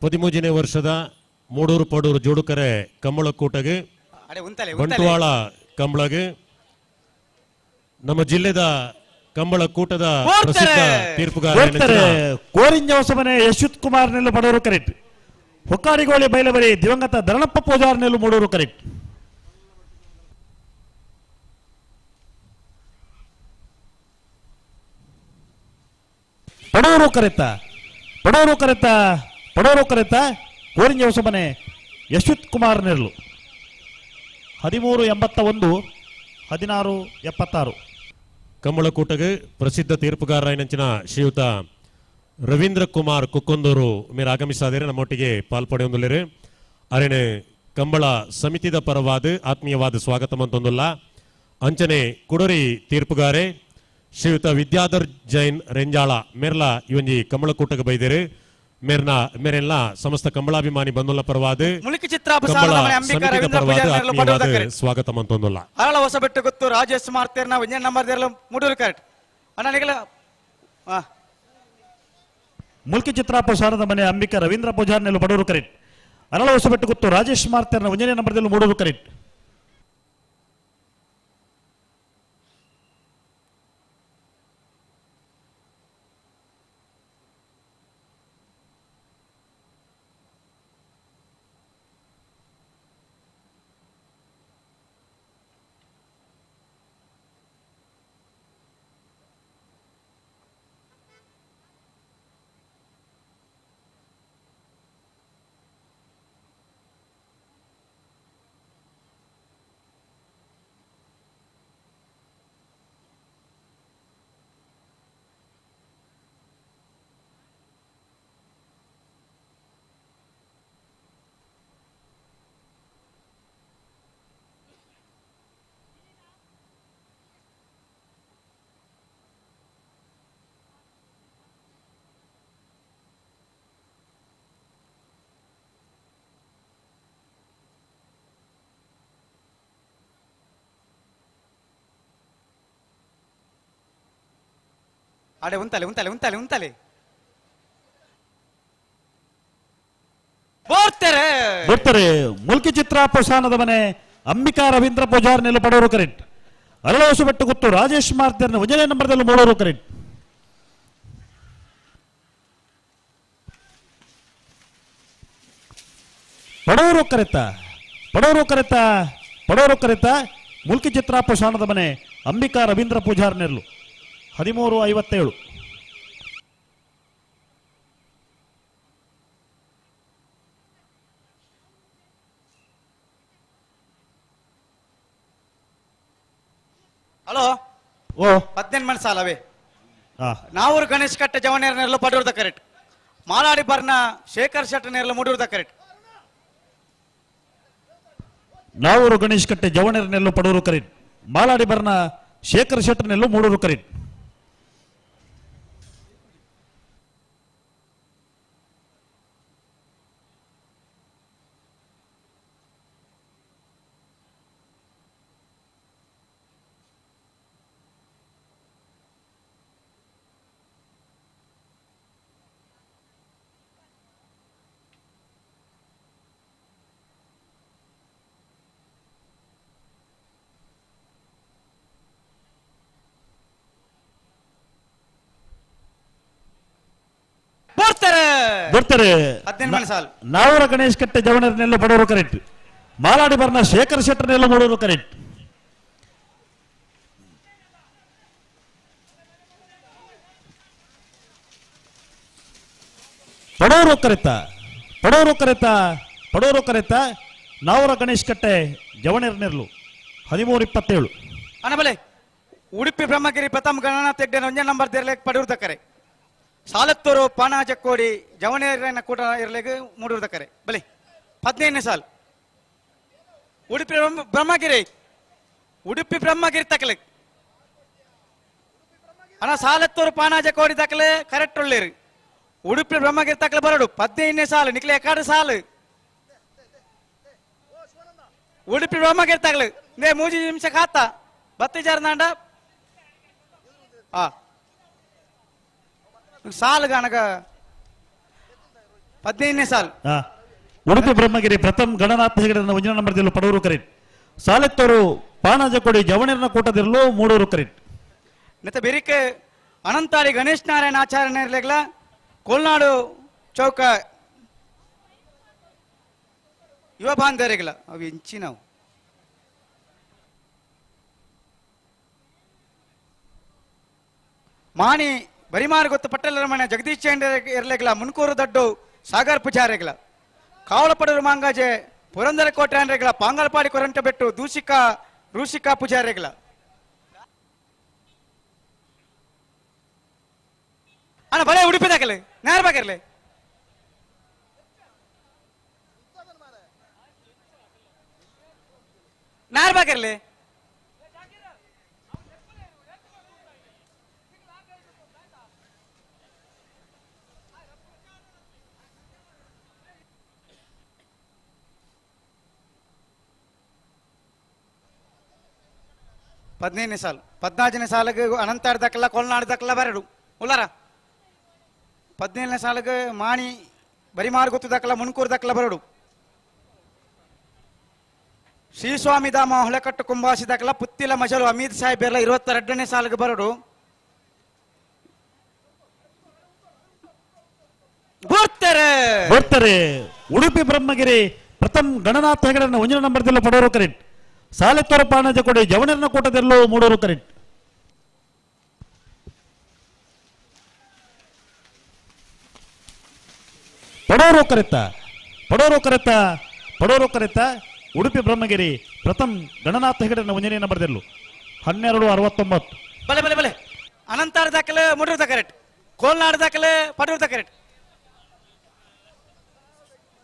13ನೇ ವರ್ಷದ ಮೂಡೂರು ಪಡೂರು ಜೋಡುಕರೆ ಕಂಬಳಕೂಟಗೆ ಅಡೆ ಉಂತಲೆ ಉಂತಲೆ ಬಂಟ್ವಾಳ ಕಂಬಳಗೆ ನಮ್ಮ ಜಿಲ್ಲೆದ ಕಂಬಳ ಕೂಟದ ಪ್ರಸಿದ್ಧ ತೀರ್ಪುಗಾರ ಬರ್ತಾರೆ ಕೋರಿಂಜ ಹೊಸಮನೆ ಯಶ್ವತ್ ಕುಮಾರ್ ನೆಲ್ಲು ಬಡವರು ಕರೆಕ್ಟ್ ಹೊಕ್ಕಾಡಿಗೋಳಿ ಬೈಲಬರಿ ದಿವಂಗತ ಧರಣಪ್ಪ ಪೂಜಾರ್ ನೆಲ್ಲು ಮೂಡೂರು ಕರೆಕ್ಟ್. ಪಡೂರು ಕರೆತ್ತ ಪಡೂರು ಕರೆತ್ತ ಪಡೂರು ಕರೆತ್ತ ಕೋರಿಂಜ ಹೊಸಮನೆ ಯಶ್ವತ್ ಕುಮಾರ್ ನೆರಳು 13:81 16:76. ಕಂಬಳಕೂಟಗೆ ಪ್ರಸಿದ್ಧ ತೀರ್ಪುಗಾರರಾಯಿನಂಚಿನ ಶ್ರೀಯುತ ರವೀಂದ್ರ ಕುಮಾರ್ ಕುಕ್ಕೊಂದೂರು ಮೇರೆ ಆಗಮಿಸಾದರೆ ನಮ್ಮೊಟ್ಟಿಗೆ ಪಾಲ್ಪಡೆಯೊಂದುಲ್ಲೇರು ಅರೆನೆ ಕಂಬಳ ಸಮಿತಿದ ಪರವಾದ ಆತ್ಮೀಯವಾದ ಸ್ವಾಗತ ಮಂತೊಂದುಲ್ಲ. ಅಂಚನೆ ಕುಡರಿ ತೀರ್ಪುಗಾರೆ ಶ್ರೀಯುತ ವಿದ್ಯಾಧರ್ ಜೈನ್ ರೆಂಜಾಳ ಮೇರ್ಲ ಇವಂಜಿ ಕಂಬಳಕೂಟಕ್ಕೆ ಬೈದೇರು. ಮೇರ್ನ ಮೇರೆಲ್ಲ ಸಮಸ್ತ ಕಂಬಳಾಭಿಮಾನಿ ಬಂಧುಲ ಪರವಾದ ಮುಳುಕಿ ಚಿತ್ರಾಪಸಾರದ ಮನೆ ಅಂಬಿಕಾ ರವೀಂದ್ರ ಪೂಜಾರಿ ಪಡೂರು ಸ್ವಾಗತ ಮಂತೊಂದುಲ್ಲ. ಅರಳ ಹೊಸಬೆಟ್ಟು ಗೊತ್ತು ರಾಜೇಶ್ ಮಾರ್ತೇರ್ನ ಒಂಜನೇ ನಂಬರ್ ದೇರ್ಲ ಮೂಡೂರು ಕರೆಕ್ಟ್ ಅಣ್ಣ ನಿಗಲ. ಮುಲ್ಕಿ ಚಿತ್ರಾಪಸಾರದ ಮನೆ ಅಂಬಿಕಾ ರವೀಂದ್ರ ಪೂಜಾರಿ ನೆಲ್ಲು ಪಡೂರು ಕರೆಕ್ಟ್. ಅರಳ ಹೊಸಬೆಟ್ಟು ಗೊತ್ತು ರಾಜೇಶ್ ಮಾರ್ತೇರ್ನ ಒಂಜನೇ ನಂಬರ್ ದೇರ್ಲ ಮೂಡೂರು ಕರೆಕ್ಟ್. ಅಡೆ ಉಂತಲೆ ಉಂತಲೆ ಉಂತಲೆ ಉಂತಲೆ ಬೋರ್ತಾರೆ ಬರ್ತಾರೆ. ಮುಲ್ಕಿ ಚಿತ್ರಾಪಸಾನದ ಮನೆ ಅಂಬಿಕಾ ರವೀಂದ್ರ ಪೂಜಾರಿ ನೆಲ್ಲು ಪಡೂರು ಕರೆಕ್ಟ್. ಅರಳ ಹೊಸಬೆಟ್ಟು ಗೊತ್ತು ರಾಜೇಶ್ ಮಾರ್ತೇರ್ನ ಒಂಜನೇ ನಂಬರ್ದಲ್ಲಿ ಮೂಡೂರು ಕರೆಕ್ಟ್. ಪಡೂರು ಕರೆತ ಪಡೂರು ಕರೆತ ಪಡೂರು ಕರೆತ ಮುಲ್ಕಿ ಚಿತ್ರಾಪಸಾನದ ಮನೆ ಅಂಬಿಕಾ ರವೀಂದ್ರ ಪೂಜಾರಿ ನೆಲ್ಲು 13:57. ಹಲೋ ಓ 18 ಮಣಿ ಸಾಲವೇ. ನಾವೂರು ಗಣೇಶ್ ಕಟ್ಟೆ ಜವನೇರ ನೆರಳು ಪಡೂರ್ದ ಕರೆಕ್ಟ್. ಮಾಲಾಡಿ ಬರ್ನ ಶೇಖರ್ ಶೆಟ್ಟ ನೆರಳು ಮೂಡೂರ್ದ ಕರೆಕ್ಟ್. ನಾವೂರು ಗಣೇಶ್ ಕಟ್ಟೆ ಜವನೇರ ನೆರಳು ಪಡೂರು ಕರೆಕ್ಟ್. ಮಾಲಾಡಿ ಬರ್ನ ಶೇಖರ್ ಶೆಟ್ಟ ನೆರಳು ಮೂಡೂರು ಕರೆಕ್ಟ್. ಬರ್ತಾರೆ. ನಾವೂರ ಗಣೇಶ್ ಕಟ್ಟೆ ಜವಣರನೆಲ್ಲ ಬಡವರು ಕರೆಕ್ಟ್. ಮಾಲಾಡಿ ಬರ್ನ ಶೇಖರ್ ಶೆಟ್ಟರ್ನೆಲ್ಲ ಮೂಡೂರು ಕರೆಕ್ಟ್. ಪಡೂರು ಕರೆತ ಪಡೂರು ಕರೆತ ಪಡೂರು ಕರೆತ ನಾವೂರ ಗಣೇಶ್ ಕಟ್ಟೆ ಜವಣರನೆರ್ಲು 13:27. ಅನಬಲೆ ಉಡುಪಿ ಬ್ರಹ್ಮಗಿರಿ ಪ್ರಥಮ ಗಣನಾಥ ಹೆಗ್ಡೆ ಒಂಜನೇ ನಂಬರ್ ದೇರ್ಲೆ ಪಡೂರು ದಕ್ಕರೆ. ಸಾಲತ್ತೂರು ಪಾನಾಜಕ್ಕೋಡಿ ಜವನೇರನ ಕೂಟ ಇರಲಿಗೆ ಮೂಡೂರು ದಕ್ಕರೆ ಬಲೆ 15ನೇ ಸಾಲು. ಉಡುಪಿ ಬ್ರಹ್ಮಗಿರಿ ಉಡುಪಿ ಬ್ರಹ್ಮಗಿರಿ ತಕಲೆ ಅಣ್ಣ ಸಾಲತ್ತೂರು ಪಾನಾಜಕ್ಕೋಡಿ ತಕಲೆ ಕರೆಕ್ಟ್ ಒಳ್ಳೇರಿ. ಉಡುಪಿ ಬ್ರಹ್ಮಗಿರಿ ತಕಲೆ ಬರಡು 15ನೇ ಸಾಲು ನಿಕ್ಲೆ ಎಕಾಡು ಸಾಲು. ಉಡುಪಿ ಬ್ರಹ್ಮಗಿರಿ ತಕಲೆ ನೇ ಮೂಜಿ ನಿಮಿಷ ಖಾತ ಬತ್ತಿ ಜಾರನಾಂಡ ಆ ಸಾಲು ಗಣಗ 15ನೇ ಸಾಲು. ಉಡುಪಿ ಬ್ರಹ್ಮಗಿರಿ ಪ್ರಥಮ ಗಣನಾಥ ಹೆಗಡೆನ ಒಂಜನೇ ನಂಬರ್ದಿಲ್ಲು ಪಡೂರು ಕರೆಕ್ಟ್. ಸಾಲೆತ್ತೂರು ಪಾನಾಜಕೋಡಿ ಜವಣೀರ್ನ ಕೂಟದಿರಲು ಮೂಡೂರು ಕರೆಕ್ಟ್. ಮತ್ತೆ ಬೆರಿಕೆ ಅನಂತಾಡಿ ಗಣೇಶ್ ನಾರಾಯಣ ಆಚಾರ್ಯ ಇರ್ಲಿಗ್ಲ ಕೋಲ್ನಾಡು ಚೌಕ ಯುವ ಬಾಂಧವರಿಗಲ ಅವು ಎಂಚಿನವು. ಮಾಣಿ ಬರಿಮಾರು ಗೊತ್ತು ಪಟ್ಟೆಲ್ಲರ ಮನೆ ಜಗದೀಶ್ ಚಂದ್ರ ಇರ್ಲಿಗ್ಲ ಮುನ್ಕೂರು ದಡ್ಡು ಸಾಗರ್ ಪೂಜಾರಿಗಳ ಕಾವಲಪಡೂರು ಮಾಂಗಾಜೆ ಪುರಂದರ ಕೋಟೆ ಅಂದ್ರೆಗಳ ಪಾಂಗಲ್ಪಾಡಿ ಕೊರಂಟ ಬೆಟ್ಟು ದೂಷಿಕಾ ರೂಷಿಕಾ ಪೂಜಾರಿಗಳ ಅಣ್ಣ ಬಳೆ ಉಡುಪಿ ದಾಖಲೆ ನೇರ ಬಾಗಿರ್ಲಿ. ನೇರ ಬಾಗಿರ್ಲಿ. 15ನೇ ಸಾಲು 14ನೇ ಸಾಲಿಗೆ ಅನಂತಾಡ್ ದಕ್ಕಲ್ಲ ಕೊಲ್ನಾಡ್ ದಕ್ಕಲ್ಲ ಬರಡು ಉಲ್ಲಾರ 17ನೇ ಸಾಲಿಗೆ ಮಾಣಿ ಬರಿಮಾರು ಗೊತ್ತು ದಕ್ಕಲ್ಲ ಮುನ್ಕೂರು ದಕ್ಕಲ್ಲ ಬರಡು ಶ್ರೀಸ್ವಾಮಿ ಧಾಮ ಹೊಳೆಕಟ್ಟು ಕುಂಬಾಸಿ ದಕ್ಕಲ್ಲ ಪುತ್ತಿಲ ಮಜಲು ಅಮೀದ್ ಸಾಹೇಬ್ ಎಲ್ಲ 22ನೇ ಸಾಲಿಗೆ ಬರಡು ಬರ್ತಾರೆ ಬರ್ತಾರೆ ಉಡುಪಿ ಬ್ರಹ್ಮಗಿರಿ ಪ್ರಥಮ್ ಗಣನಾಥ ಹೆಗಡನ್ನ ಒಂಜಿನ ನಂಬರ್ದೆಲ್ಲ ಪಡೋರು ಕರೆಕ್ಟ್ ಸಾಲೆತ್ತೋರ ಪಾಣಜ ಕೊಡಿ ಜವನರನ್ನ ಕೂಟದೆಲ್ಲೋ ಮೂಡೋರು ಕರೆಕ್ಟ್ ಪಡೋರು ಕರೆತ್ತ ಪಡೋರು ಕರೆತ್ತ ಪಡೋರು ಕರೆತ್ತ ಉಡುಪಿ ಬ್ರಹ್ಮಗಿರಿ ಪ್ರಥಮ್ ಗಣನಾಥ ಹೆಗಡನ್ನ ಒಂಜನೇ ನಂಬರ್ದೆಲ್ಲು 12:69. ಬಲೆ ಬಲೆ ಬಲೆ ಅನಂತಾರ ದಾಖಲೆ ಮುಡೂರ್ದ ಕರೆಕ್ಟ್ ಕೋಲ್ನಾಡ್ ದಾಖಲೆ ಪಡೂರ್ದ ಕರೆಕ್ಟ್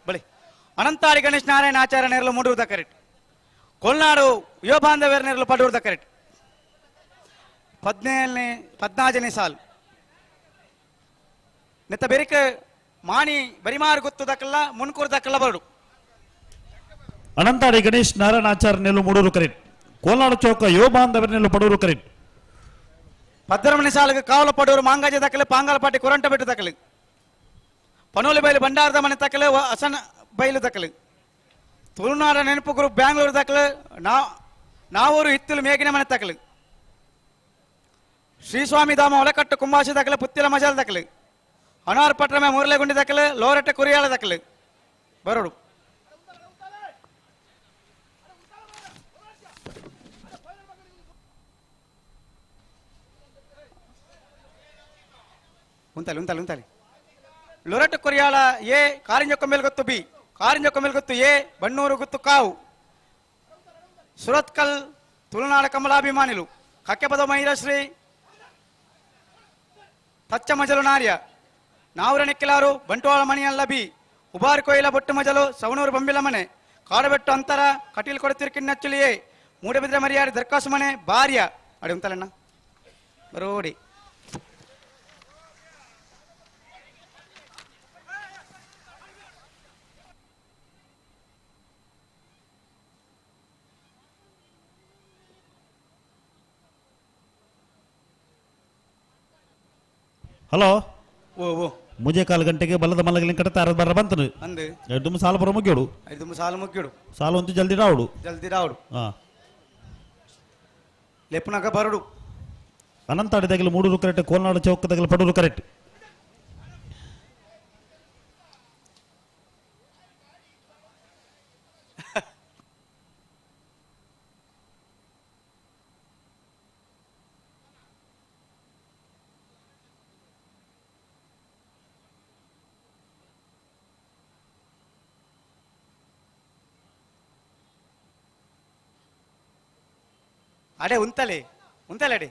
ಬಲೆ ಅನಂತಾರಿ ಗಣೇಶ್ ನಾರಾಯಣ ಆಚಾರ್ಯ ನೆರಳು ಮೂಡೂರ್ದ ಕರೆಕ್ಟ್ ಕೊಲ್ನಾಡು ಯುವ ಬಾಂಧವ್ಯರ ನೆರಳು ಪಡೂರ್ದ ಕರೆಕ್ಟ್ 14ನೇ ಸಾಲು ನೆತ್ತ ಬೆರಿಕ ಮಾಣಿ ಬರಿಮಾರು ಗೊತ್ತು ದಕ್ಕಲ್ಲ ಮುನ್ಕೂರು ದಕ್ಕಲ್ಲ ಬರಡು ಅನಂತಾಡಿ ಗಣೇಶ್ ನಾರಾಯಣ ಆಚಾರ್ಯ ನೆಲ್ಲು ಮೂಡೂರು ಕರೆಕ್ಟ್ ಕೋಲ್ನಾಡು ಚೌಕ ಯುವ ಬಾಂಧವ್ಯರ ನೆಲ್ಲು ಪಡೂರು ಕರೆಕ್ಟ್ 13ನೇ ಸಾಲಿಗೆ ಕಾವಲ ಪಡೂರು ಮಾಂಗಾಜ ದಕ್ಕಲೆ ಪಾಂಗಾಲಪಾಟಿ ಕೊರಂಟ ಬೆಟ್ಟು ದಕ್ಕಲು ಪನೋಲಿ ಬೈಲು ಭಂಡಾರದ ಮನೆ ತಕ್ಕಲೆ ಅಸನ ಬೈಲು ದಕ್ಕಲು ತುಳುನಾಡ ನೆನಪು ಗ್ರೂಪ್ ಬ್ಯಾಂಗ್ಳೂರು ದಕ್ಕಲು ನಾವೂರು ಹಿತ್ತಲು ಮೇಗಿನ ಮನೆ ತಕ್ಕಲು ಶ್ರೀಸ್ವಾಮಿ ಧಾಮ ಒಳಕಟ್ಟು ಕುಂಬಾಸಿ ದಕ್ಕಲು ಪುತ್ತಿಲ ಮಜಾಲ ದಕ್ಕಲು ಅನಾರ್ ಪಟ್ರಮೆ ಮೂರಲೆಗುಂಡಿ ದಕ್ಕಲು ಲೋರಟ್ಟೆ ಕುರಿಯಾಳ ದಕ್ಕಲು ಬರೋಡು ಉಂತಾಲಿ ಉಂತಾಲಿ ಉಂತಾಲಿ ಲೊರಟ್ಟು ಕೊರಿಯಾಳ ಎ ಕಾರಿಂಜಕ್ಕೊಮ್ಮೇಲ್ ಗೊತ್ತು ಬಿ ಕಾರಿಂಜಕ್ಕೊಮ್ಮೇಲ್ ಗೊತ್ತು ಎ ಬಣ್ಣೂರು ಗೊತ್ತು ಕಾವು ಸುರತ್ಕಲ್ ತುಳುನಾಡ ಕಮಲಾಭಿಮಾನಿಲು ಕಕ್ಕೆಪದ ಮಹಿಳಾಶ್ರೀ ತಚ್ಚ ಮಜಲು ನಾರ್ಯ ನಾವುರ ನಿಕ್ಕಿಲಾರು ಬಂಟ್ವಾಳ ಮಣಿಯಲ್ಲ ಬಿ ಉಬಾರ್ ಕೊಯ್ಲ ಬೊಟ್ಟು ಮಜಲು ಸವಣೂರು ಬೊಂಬಿಲ ಮನೆ ಕಾಡಬೆಟ್ಟು ಅಂತರ ಕಟೀಲ್ ಕೊಡತಿರ್ಕಿನ್ನಚ್ಚುಲಿ ಎ ಮೂಡಬಿದ್ರೆ ಮರಿಯಾರಿ ದರ್ಕಾಸು ಮನೆ ಭಾರ್ಯ ಅಡಿ ಉಂತಲಣ್ಣ ಬರೋಡಿ ಹಲೋ ಓ ಓ ಮುಜೆ ಕಾಲು ಗಂಟೆಗೆ ಬಲದ ಮಲಗಲಿನ ಕಡೆ ತಾರದ ಬರ ಬಂತನು ಅಂದು ಎರಡು ಸಾಲು ಬರೋ ಮುಗಿಯೋಡು ಐದು ಸಾಲು ಮುಗಿಯೋಡು ಸಾಲು ಅಂತೂ ಜಲ್ದಿ ರಾವಡು ಜಲ್ದಿ ರಾವಡು ಹಾ ಲೆಪ್ಪನಾಗ ಬರಡು ಅನಂತಾಡಿ ತಗಲು ಮೂಡೂರು ಕರೆಕ್ಟ್ ಕೋಲ್ನಾಡು ಚೌಕ ತಗಲು ಪಡೂರು ಕರೆಕ್ಟ್ ಅಡೆ ಉಂತಲೆ ಉಂತಲೆ ಅಡೆ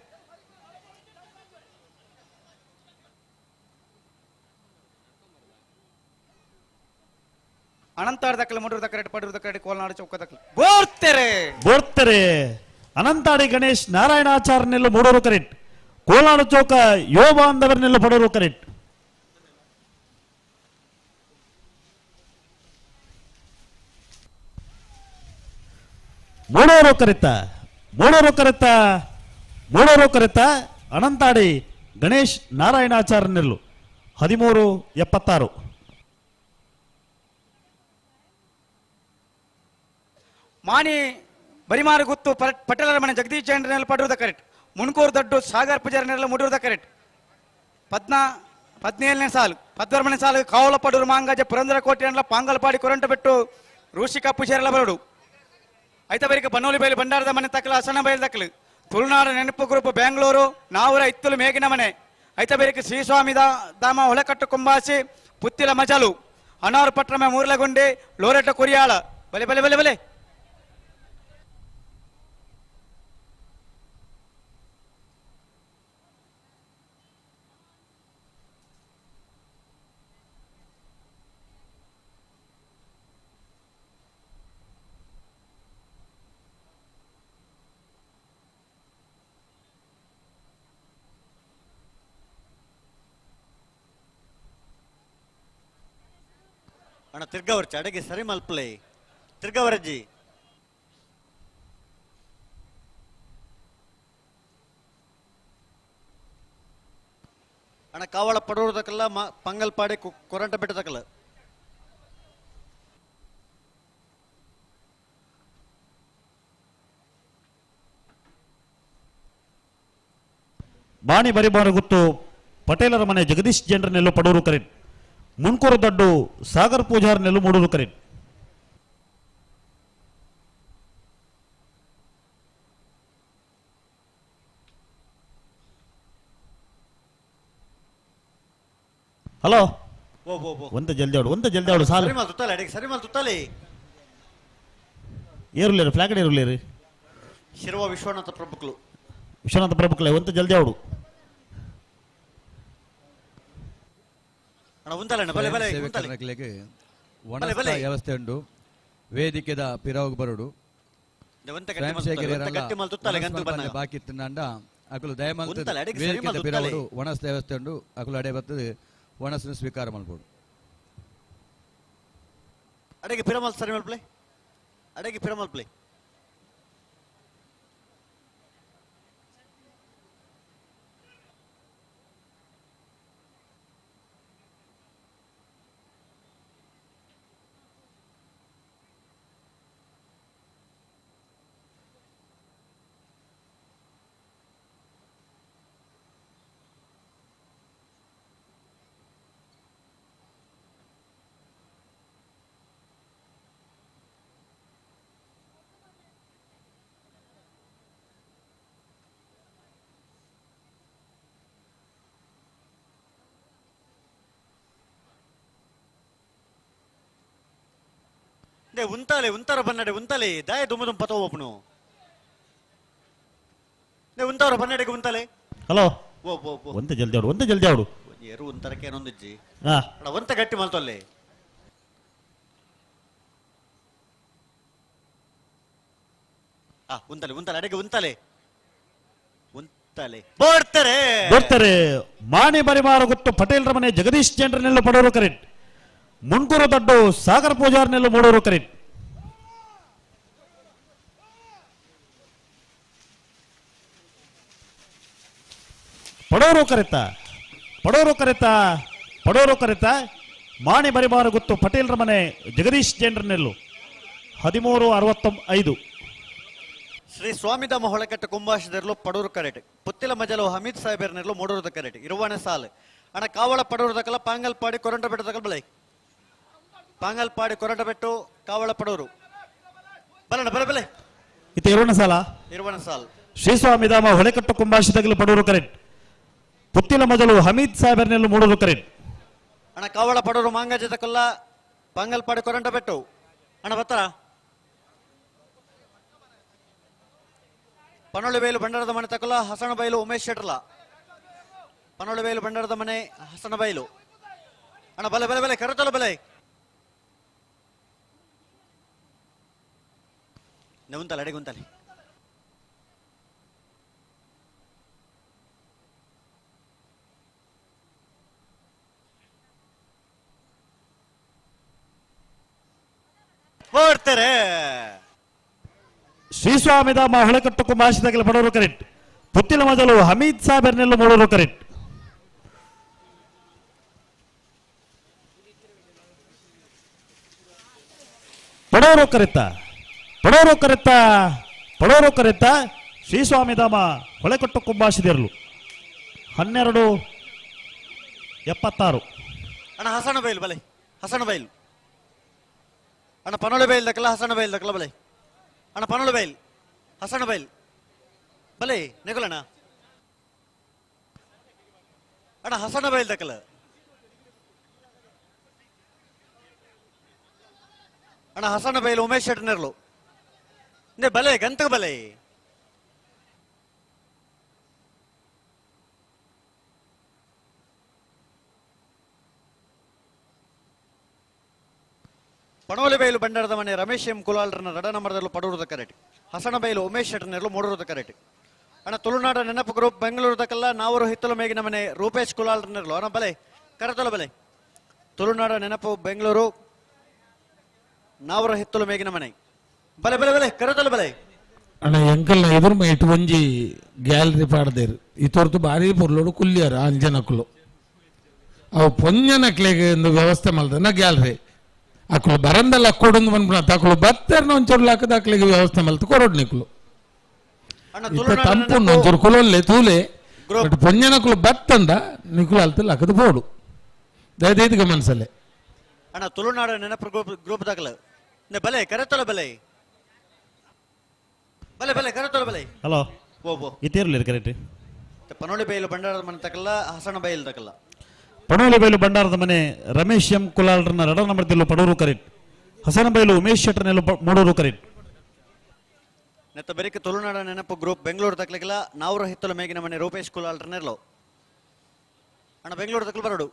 ಅನಂತಾಡ್ ದಕ್ಕಲೆ ಮೂಡೂರು ದಕ್ಕರೆ ಪಡೂರು ದಕ್ಕರೆ ಕೋಲ್ನಾಡು ಚೌಕ ದಕ್ಕಲೆ ಬೋರ್ತೆರೆ ಬೋರ್ತೆರೆ ಅನಂತಾಡಿ ಗಣೇಶ್ ನಾರಾಯಣಾಚಾರ್ಯನೆಲ್ಲ ಮೂಡೂರು ಕರೆಕ್ಟ್ ಕೋಲ್ನಾಡು ಚೌಕ ಯುವ ಬಾಂಧವರನ್ನೆಲ್ಲ ಪಡೂರು ಕರೆಕ್ಟ್ ಮೂಡೂರು ಕರೆತ್ತ ಮೂಡೂರು ಕರೆತ್ತ ಮೂಡೂರು ಕರೆತ್ತ ಅನಂತಾಡಿ ಗಣೇಶ್ ನಾರಾಯಣಾಚಾರ್ಯನೆಲ್ಲು 13:76. ಮಾಣಿ ಬರಿಮಾರು ಗುತ್ತು ಪಟೇಲರ ಮನೆ ಜಗದೀಶ್ ಜೈನರಲ್ಲಿ ಪಡೂರ್ದ ಕರೆಕ್ಟ್ ಮುಣ್ಕೂರು ದೊಡ್ಡ ಸಾಗರ್ ಪೂಜಾರಿನೆಲ್ಲ ಮುಡೂರ್ದ ಕರೆಕ್ಟ್ 17ನೇ ಸಾಲು 14ನೇ ಸಾಲು ಕಾವಲ ಪಡೂರು ಮಾಂಗಾಜ ಪುರಂದರ ಕೋಟೆ ಪಾಂಗಲ್ಪಾಡಿ ಕೊರಂಟ ಬೆಟ್ಟು ಋಷಿಕಾ ಪೂಜಾರೆಲ್ಲ ಬರಡು ಐತ ಬರಿಕ ಬನ್ನೋಲಿ ಬೈಲು ಭಂಡಾರದ ಮನೆ ತಕ್ಕಲು ಅಸನ ಬೈಲು ತಕ್ಕಲು ತುಳುನಾಡ ನೆನಪು ಗ್ರೂಪ್ ಬೆಂಗಳೂರು ನಾವುರ ಇತ್ತಲು ಮೇಗಿನ ಮನೆ ಐತ ಬರಿಕ ಶ್ರೀಸ್ವಾಮಿ ಧಾಮ ಹೊಳೆಕಟ್ಟು ಕುಂಬಾಸಿ ಪುತ್ತಿಲ ಮಜಲು ಅನಾರು ಪಟ್ರಮೆ ಮೂರ್ಲಗುಂಡಿ ಲೋರೆಟ್ಟ ಕುರಿಯಾಳ ಬಲೆ ಬಲೆ ಬಲೆ ಬಲೆ ಅಣ್ಣ ತಿರ್ಗವರ್ಚ ಅಡಗೆ ಸರಿ ಮಲ್ಪಲೆ ತಿರ್ಗವರಜ್ಜಿ. ಅಣ್ಣ ಕಾವಳ ಪಡೂರು ತಕಲ್ಲ ಪಂಗಲ್ಪಾಡಿ ಕೊರಂಟ ಬೆಟ್ಟ ತಕಲ್ಲ. ಬಾಣಿ ಬರಿಬಾರು ಗುತ್ತು ಪಟೇಲರ ಮನೆ ಜಗದೀಶ್ ಜನರ ನೆಲ್ಲು ಪಡೂರು ಕರೆಟ್. ಮುನ್ಕೂರು ದಡ್ಡು ಸಾಗರ್ ಪೂಜಾರ್ ನೆಲ್ಲು ಮೂಡೂರು ಕರೆಟ್. ಹಲೋ, ಒಂದ ಜಲ್ದಿ ಆಡು, ಒಂದ ಜಲ್ದಿ ಆಡು ಸಾಲು. ಸರಿ ಮಾಲ್ ತುತ್ತಾಲೆ. ಏರುಲೇರು ಫ್ಲಾಗಡ್ ಏರುಲೇರು. ಶಿರುವ ವಿಶ್ವನಾಥ ಪ್ರಭುಕ್ಲು. ವಿಶ್ವನಾಥ ಪ್ರಭುಕ್ಲೆ ಒಂತ ಜಲ್ದಿ ಆಡು. ವ್ಯವಸ್ಥೆ ಉಂಟು ವೇದಿಕೆದ ಪಿರಾವು ಬರುಡು ಬಾಕಿ ಇತ್ತಿನಾಂಡ ಅಕುಲು ದಯಮಲ್ತ ವೇದಿಕೆದ ಪಿರಾವುಡು ಒಣಸ್ ವ್ಯವಸ್ಥೆ ಉಂಟು ಅಕುಲು ಅಡೆ ಬರ್ತದೆ ಒಣಸನ್ನು ಸ್ವೀಕಾರ ಮಾಡ್ಬೋದು. ಅಡೆಗೆ ಪಿರಮಲ್ ಸರಿ ಮಲ್ಪ್ಲೆ, ಅಡೆಗೆ ಪಿರಮಲ್ಪ್ಲೆ. ಉಂತಾಲೆ ಉಂತಾರ ಬನ್ನಡೆ ಉಂತಾಲೆ ದಾಯ ದುಮ್ಮ ದುಮ್ಮ ಪತೋ ಒಪ್ಪನು. ಉಂತಾರ ಬನ್ನಡೆಗೆ ಉಂತಾಲೆ. ಹಲೋ, ಒಂತ ಜಲ್ದಿ ಆಡು, ಒಂತ ಜಲ್ದಿ ಆಡು. ಏರು ಉಂತಾರಕ್ಕೆ ಏನೊಂದಿಜ್ಜಿ ಒಂತ ಗಟ್ಟಿ ಮಲ್ತೊಲ್ಲೆ. ಉಂತಾಲೆ ಉಂತಾಲೆ ಅಡೆಗೆ ಉಂತಾಲೆ ಉಂತಾಲೆ. ಬರ್ತಾರೆ ಬರ್ತಾರೆ. ಮಾಣಿ ಬರಿಮಾರ ಗೊತ್ತು ಪಟೇಲ್ರ ಮನೆ ಜಗದೀಶ್ ಜನರನ್ನೆಲ್ಲ ಪಡೋರು ಕರೆಕ್ಟ್. ಮುನ್ಕೂರು ದಡ್ಡು ಸಾಗರ್ ಪೂಜಾರ್ನೆಲ್ಲ ಮೂಡೂರು ಕರೆಕ್ಟ್. ಪಡೋರು ಕರೆತ ಪಡೋರು ಕರೆತ ಪಡೋರು ಕರೆತ. ಮಾಣಿ ಬರಿಮಾರು ಗೊತ್ತು ಪಟೇಲ್ರ ಮನೆ ಜಗದೀಶ್ ಜೇಂಡ್ರನೆಲ್ಲು 13:65. ಶ್ರೀ ಸ್ವಾಮಿಧಾಮ ಹೊಳಕಟ್ಟ ಕುಂಭಾಶದರ್ಲು ಪಡೂರು ಕರೆಟ್. ಪುತ್ತಿಲ ಮಜಲು ಹಮೀದ್ ಸಾಹೇಬರ್ನೆಲ್ಲು ಮೂಡೂರು ಕರೆಟ್. ಇರುವಣೆ ಸಾಲು ಅಣ್ಣ ಕಾವಳ ಪಡೂರು ತಕಲ ಪಾಂಗಲ್ಪಾಡಿ ಕೊರಂಟ ಬೆಟ್ಟ ತಕಲ್ ಬಲೈ. ಪಾಂಗಲ್ಪಾಡಿ ಕೊರಟಬೆಟ್ಟು ಕಾವಳ ಪಡೂರು ಬಲಣ ಬಲೆ ಬಲೆ. ಇತ್ತ ಇರುವಣ ಸಾಲ ಇರುವಣ ಸಾಲ್. ಶ್ರೀ ಸ್ವಾಮಿಧಾಮ ಹೊಳೆಕಟ್ಟು ಕುಂಭಾಶಿತಗಲು ಪಡೂರು ಕರೆಟ್. ಪುತ್ತಿಲ ಮಜಲು ಹಮೀದ್ ಸಾಹೇಬರ್ನೆಲ್ಲು ಮೂಡೂರು ಕರೆಟ್. ಅಣ್ಣ ಕಾವಳ ಪಡೂರು ಮಾಂಗಜ ತಕಲ್ಲ ಪಾಂಗಲ್ಪಾಡಿ ಕೊರಂಟಬೆಟ್ಟು ಅಣ್ಣ ಬತ್ತರ. ಪನೊಳ್ಳಿಬೈಲು ಭಂಡಾರದ ಮನೆ ತಕಲ್ಲ ಹಸನಬೈಲು ಉಮೇಶ್ ಶೆಟ್ರಲ. ಪನೊಳ್ಳಿಬೈಲು ಭಂಡಾರದ ಮನೆ ಹಸನಬೈಲು ಅಣ್ಣ ಬಲೆ ಬಲೆ ಬಲೆ ಕರತಲ ಬಲೆ. ಉಂತಲೆ ಅಡೆಗೆ ಉಂತಲೆ. ಬರ್ತಾರೆ. ಶ್ರೀ ಸ್ವಾಮಿಧಾಮ ಹೊಳೆಕಟ್ಟು ಕುಂಭಾಶಿತಗಲು ಪಡೋರು ಕರೆಕ್ಟ್. ಪುತ್ತಿಲ ಮಜಲು ಹಮೀದ್ ಸಾಹೇಬರ್ನೆಲ್ಲು ಮೂಡೂರು ಕರೆಕ್ಟ್. ಪಡೋರು ಕರೆತ ಪಡೋರು ಕರೆತ ಪಡೋರು ಕರೆತ. ಶ್ರೀ ಸ್ವಾಮಿಧಾಮ ಹೊಳೆಕಟ್ಟು ಕುಂಭಾಶಿದಿರಲು 12:76. ಅಣ್ಣ ಹಸನಬೈಲು ಬಲೆ ಹಸನಬೈಲು. ಅಣ್ಣ ಪನೊಳೆ ಬೈಲ್ ದಕ್ಕಲ ಹಸನಬೈಲ್ ದಕ್ಕಲ ಬಲೆ. ಅಣ್ಣ ಪನೊಳೆ ಬೈಲ್ ಹಸನಬೈಲ್ ಬಲೆ ನೆಗಲಣ್ಣ. ಅಣ್ಣ ಹಸನಬೈಲ್ ದಕ್ಕಲ. ಅಣ್ಣ ಹಸನಬೈಲ್ ಉಮೇಶ್ ಶೆಟ್ಟರ್ನೆರ್ಲು. ಬಲೆ ಗಂತಕ ಬಲೆ. ಪಣೋಲಿಬೈಲು ಬಂಡಾರದ ಮನೆ ರಮೇಶ್ ಎಂ ಕುಲಾಲ್ರನ ರಡ ನಂಬರ್ದಲ್ಲೂ ಪಡೂರದ ಕರೆಟ್. ಹಸನಬೈಲು ಉಮೇಶ್ ಶೆಟ್ಟರ್ನೆರ್ಲು ಮೂಡೂರದ ಕರೆಟ್. ಅಣ್ಣ ತುಳುನಾಡ ನೆನಪು ಗ್ರೂಪ್ ಬೆಂಗಳೂರು ತಕಲ್ಲ ನಾವರು ಹಿತ್ತಲು ಮೇಗಿನ ಮನೆ ರೂಪೇಶ್ ಕುಲಾಲ್ರನೆರ್ಲು. ಅಣ್ಣ ಬಲೆ ಕರತೊಲ ಬಲೆ. ತುಳುನಾಡ ನೆನಪು ಬೆಂಗಳೂರು ನಾವರ ಹಿತ್ತಲು ಮೇಗಿನ ಮನೆ ಬಲೆ ಬಲೆ ಬಲೆ ಕರತೊಲ ಬಲೆ. ಅಣ್ಣ ಎಂಕಲ್ನ ಎದುರು ಮೈಟ್ ಒಂಜಿ ಗ್ಯಾಲರಿ ಪಾಡ್ದೇರು ಈ ತೋರ್ತು ಭಾರಿ ಪೊರ್ಲೋಡು ಕುಲ್ಲಿಯಾರ ಅಂಜನಕುಲು. ಅವು ಪೊಂಜನಕ್ಲೆಗ್ ಒಂದು ವ್ಯವಸ್ಥೆ ಮಲ್ದನ ಗ್ಯಾಲರಿ ಅಕ್ಲು ಬರಂದಲ್ಲ ಕೊಡೊಂದು ಬಂದ್ಬಿಡ ಅಕ್ಲು ಬತ್ತರ್ನ ಒಂಚೂರು ಲಾಕದ ಅಕ್ಲಿಗೆ ವ್ಯವಸ್ಥೆ ಮಲ್ತು ಕೊರೊಡು ನಿಕ್ಲು ಇತ್ತ ತಂಪುಂಡು ಒಂಚೂರು ಕುಲೊಲ್ಲೆ ತೂಲೆ ಬಟ್ ಪೊಂಜನಕ್ಲು ಬತ್ತಂದ ನಿಕ್ಲು ಅಲ್ತ ಲಾಕದ ಬೋಡು ದಯದೈದು ಗಮನಿಸಲೆ ಅಣ್ಣ ತುಳುನಾಡು ನೆನಪು ಗ್ರೂಪ್ ಗ್ರೂಪ್ ದಾಖಲ ಬಲೆ ಕರೆತೊಲ ಬಲೆ ಬಲೆ ಬಲೆ ಕರೆತೊಲ ಬಲೆ ಹಲೋ ಓ ಬೋ ಇತ್ತೇರ್ಲಿರಿ ಕರೆಕ್ಟ್ ಪನೋಳಿ ಬೈಲು ಬಂಡಾರದ ಮನೆ ತಕಲ್ಲ ಹಸಣ ಬೈಲು ತಕಲ್ಲ ಪಣೋಲಿ ಬೈಲು ಬಂಡಾರದ ಮನೆ Ramesh M ಕುಲಾಲ್ರನ್ನ ರಡ number ತಿಲ್ಲು Padur correct ಹಸನ ಬೈಲು ಉಮೇಶ್ ಶೆಟ್ಟರ್ನೆಲ್ಲು ಮೂಡೂರು ಕರೆಕ್ಟ್ ನೆತ್ತ ಬೆರಿಕೆ ತುಳುನಾಡ ನೆನಪು ಗ್ರೂಪ್ ಬೆಂಗಳೂರು ತಕ್ಲಿಕ್ಕಿಲ್ಲ ನಾವ್ರ ಹಿತ್ತಲ ಮೇಗಿನ ಮನೆ ರೂಪೇಶ್ ಕುಲಾಲ್ರನ್ನೆಲ್ಲೋ ಅಣ್ಣ ಬೆಂಗಳೂರು ತಕಲ್ ಬರೋಡು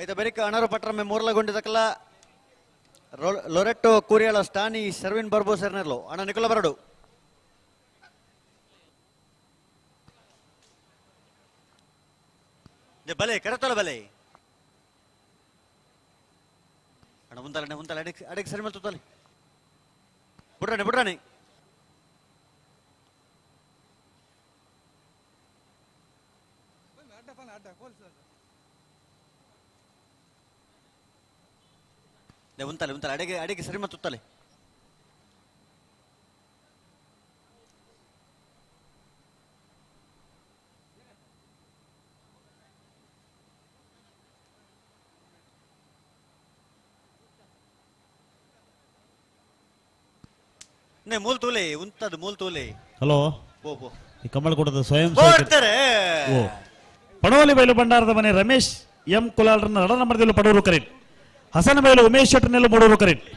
ಐತ ಬೆರಿಕೆ ಅಣರು ಪಟ್ರಮ್ಮೆ ಮೂರ್ಲಗೊಂಡಿ ತಕಲ ಲೊರೆಟ್ಟೋ ಕೂರಿಯಾಳ ಸ್ಟಾನಿ ಸರ್ವಿನ್ ಬರ್ಬೋ ಸರ್ನೆಲ್ಲೋ ಅಣ್ಣ ನಿಕುಲ ಬರಡು ಬಲೆ ಕರೆತೊಲ ಬಲೆ ಅಣ್ಣ ಮುಂದಲ್ಲ ಮುಂದಲ್ಲ ಅಡಿಗೆ ಅಡಿಗೆ ಸರಿ ಮೇಲೆ ಬುಡ್ರಾಣಿ ಬುಡ್ರಾಣಿ ಉಂತಲೆ ಉಂತಲೆ ಅಡಿಗೆ ಅಡಿಗೆ ಸರಿ ಮತ್ತು ತುತ್ತಲೆ ಮೂಲ್ ತೂಲೆ ಉಂತದು ಮೂಲ್ ತೂಲೆ ಹಲೋ ಪೋ ಪೋ ಈ ಕಮಲಕೂಟದ ಸ್ವಯಂ ಬರ್ತಾರೆ ಓ ಪಣೋಲಿ ಬೈಲು ಬಂಡಾರದ ಮನೆ ರಮೇಶ್ ಎಂ ಕುಲಾಲ್ರನ್ನ ರಡ ನಂಬರ್ದಲ್ಲೂ ಪಡೂರು ಕರೆಕ್ಟ್ ಹಸನ ಬೈಲು ಉಮೇಶ್ ಶೆಟ್ಟರ್ನೆಲ್ಲು ಮೂಡೂರು ಕರೆಕ್ಟ್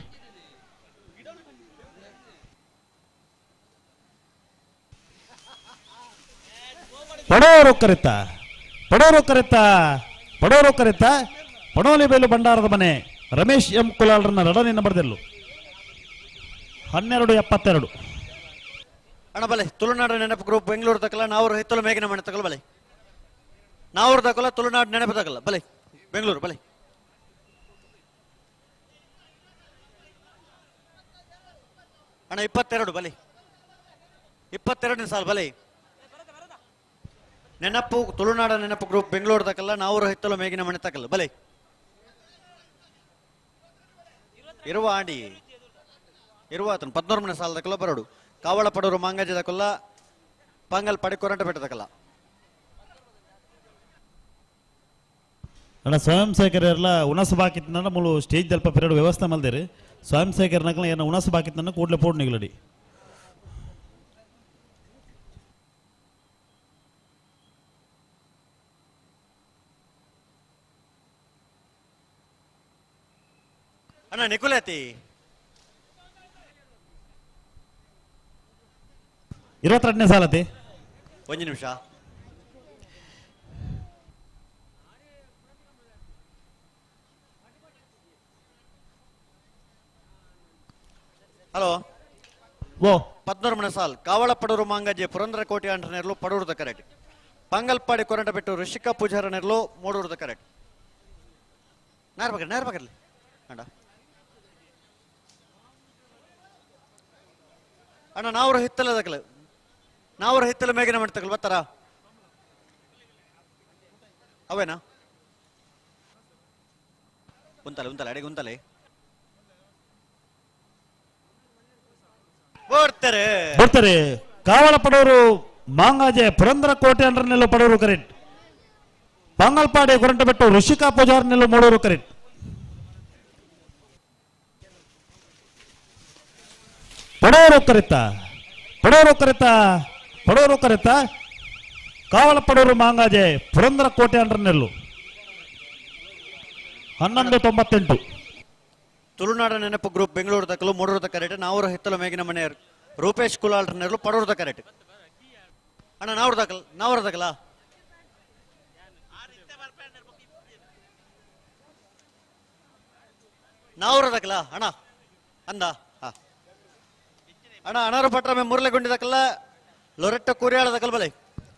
ಪಡೋರು ಕರೆತ ಪಡೋರು ಕರೆತ ಪಡೋರು ಕರೆತ ಪಣೋಲಿ ಬೈಲು ಬಂಡಾರದ ಮನೆ ರಮೇಶ್ ಎಂ ಕುಲಾಲ್ರನ್ನ ರಡನೆ ನಂಬರ್ದಲ್ಲೂ 12:72. ಅಣ್ಣ ಬಲೆ ತುಳುನಾಡು ನೆನಪು ಗ್ರೂಪ್ ಬೆಂಗಳೂರು ತಕಲ ನಾವರು ಹಿತ್ತಲು ಮೇಘನ ಮನೆ ತಕಲ ಬಲೆ ನಾವರು ತಕಲ ತುಳುನಾಡು ನೆನಪು ತಕಲ ಬಲೆ ಬೆಂಗಳೂರು ಬಲೆ ಅಣ್ಣ 22 ಬಲೆ 22 ಸಾಲ ಬಲೆ ನೆನಪು ತುಳುನಾಡ ನೆನಪು ಗ್ರೂಪ್ ಬೆಂಗಳೂರು ತಕಲ ನಾವರು ಹಿತ್ತಲು ಮೇಘಿನ ಮನೆ ತಕಲ ಬಲೆ ಇರುವ ಆಂಡಿ ಇರುವ ಆತನು 13 ಮನೆ ಸಾಲ ತಕಲ ಬರೋಡು ಕಾವಳ ಪಡೂರು ಮಾಂಗಜ ತಕಲ್ಲ ಪಾಂಗಲ್ ಪಡಿ ಕೊರಂಟ ಬೆಟ್ಟ ತಕಲ್ಲ ಅಣ್ಣ ಸ್ವಯಂ ಸೇವಕರೆಲ್ಲ ಉಣಸು ಬಾಕಿತ್ನ ಮೂಲು ಸ್ಟೇಜ್ ದಲ್ಪ ಪೆರಡು ವ್ಯವಸ್ಥೆ ಮಲ್ದೇರಿ ಸ್ವಯಂ ಸೇವಕರನಕಲ ಏನ ಉಣಸು ಬಾಕಿತ್ನ ಕೂಡಲೇ ಪೋಡ್ ನಿಗಲಡಿ ಅಣ್ಣ ನಿಕುಲತಿ 22ನೇ ಸಾಲತಿ ಒಂದು ನಿಮಿಷ ಹಲೋ ಓ 13 ಮನೆ ಸಾಲ್ ಕಾವಳ ಪಡೂರು ಮಾಂಗಜೆ ಪುರಂದರ ಕೋಟೆ ಅಂಟನೆರ್ಲು ಪಡೂರುದ ಕರೆಕ್ಟ್ ಪಂಗಲ್ಪಾಡಿ ಕೊರಂಟ ಬೆಟ್ಟು ಋಷಿಕಾ ಪೂಜಾರ ನೆರ್ಲು ಮೂಡೂರುದ ಕರೆಕ್ಟ್ ನೇರ ಬಗ್ರಿ ನೇರ ಬಗ್ರಲಿ ಅಣ್ಣ ಅಣ್ಣ ನಾವ್ರ ಹಿತ್ತಲ ದಕಲ ನಾವ್ರ ಹಿತ್ತಲ ಮೇಗಿನ ಮಾಡ್ತಕಲ್ ಬರ್ತಾರ ಅವೇನಾ ಉಂತಲೆ ಉಂತಲೆ ಅಡಿಗೆ ಉಂತಲೆ ಬರ್ತಾರೆ ಬರ್ತಾರೆ ಕಾವಳ ಪಡೋರು ಮಾಂಗಾಜೆ ಪುರಂದರ ಕೋಟೆ ಅಂಡ್ರನೆಲ್ಲ ಪಡೋರು ಕರೆಕ್ಟ್ ಪಾಂಗಲ್ಪಾಡಿ ಕೊರಂಟ ಬೆಟ್ಟು ಋಷಿಕಾ ಪೂಜಾರ್ನೆಲ್ಲ ಮೂಡೋರು ಕರೆಕ್ಟ್ ಪಡೋರು ಕರೆತ ಪಡೋರು ಕರೆತ ಪಡೋರು ಕರೆತ ಕಾವಳ ಪಡೋರು ಮಾಂಗಾಜೆ ಪುರಂದರ ಕೋಟೆ ಅಂಡ್ರನೆಲ್ಲು 11:98. ತುಳುನಾಡ ನೆನಪು ಗ್ರೂಪ್ ಬೆಂಗಳೂರು ತಕಲು ಮೂಡೂರು ಕರೆಕ್ಟ್ ನಾವೂರು ಹಿತ್ತಲ ಮೇಗಿನ ಮನೆಯರು ರೂಪೇಶ್ ಕುಲಾಲ್ರನೆರ್ಲು ಪಡೂರು ಕರೆಕ್ಟ್ ಅಣ್ಣ ನಾವ್ರ ದಾಖಲ ನಾವ್ರ ದಾಖಲ ನಾವ್ರ ದಾಖಲ ಅಣ್ಣ ಅಂದ ಅಣ್ಣ ಅಣಾರು ಪಟ್ರಮೆ ಮುರಳೆ ದಾಖಲ ಲೊರೆಟ್ಟ ಕೂರಿಯಾಳ ದಾಖಲ ಬಲೆ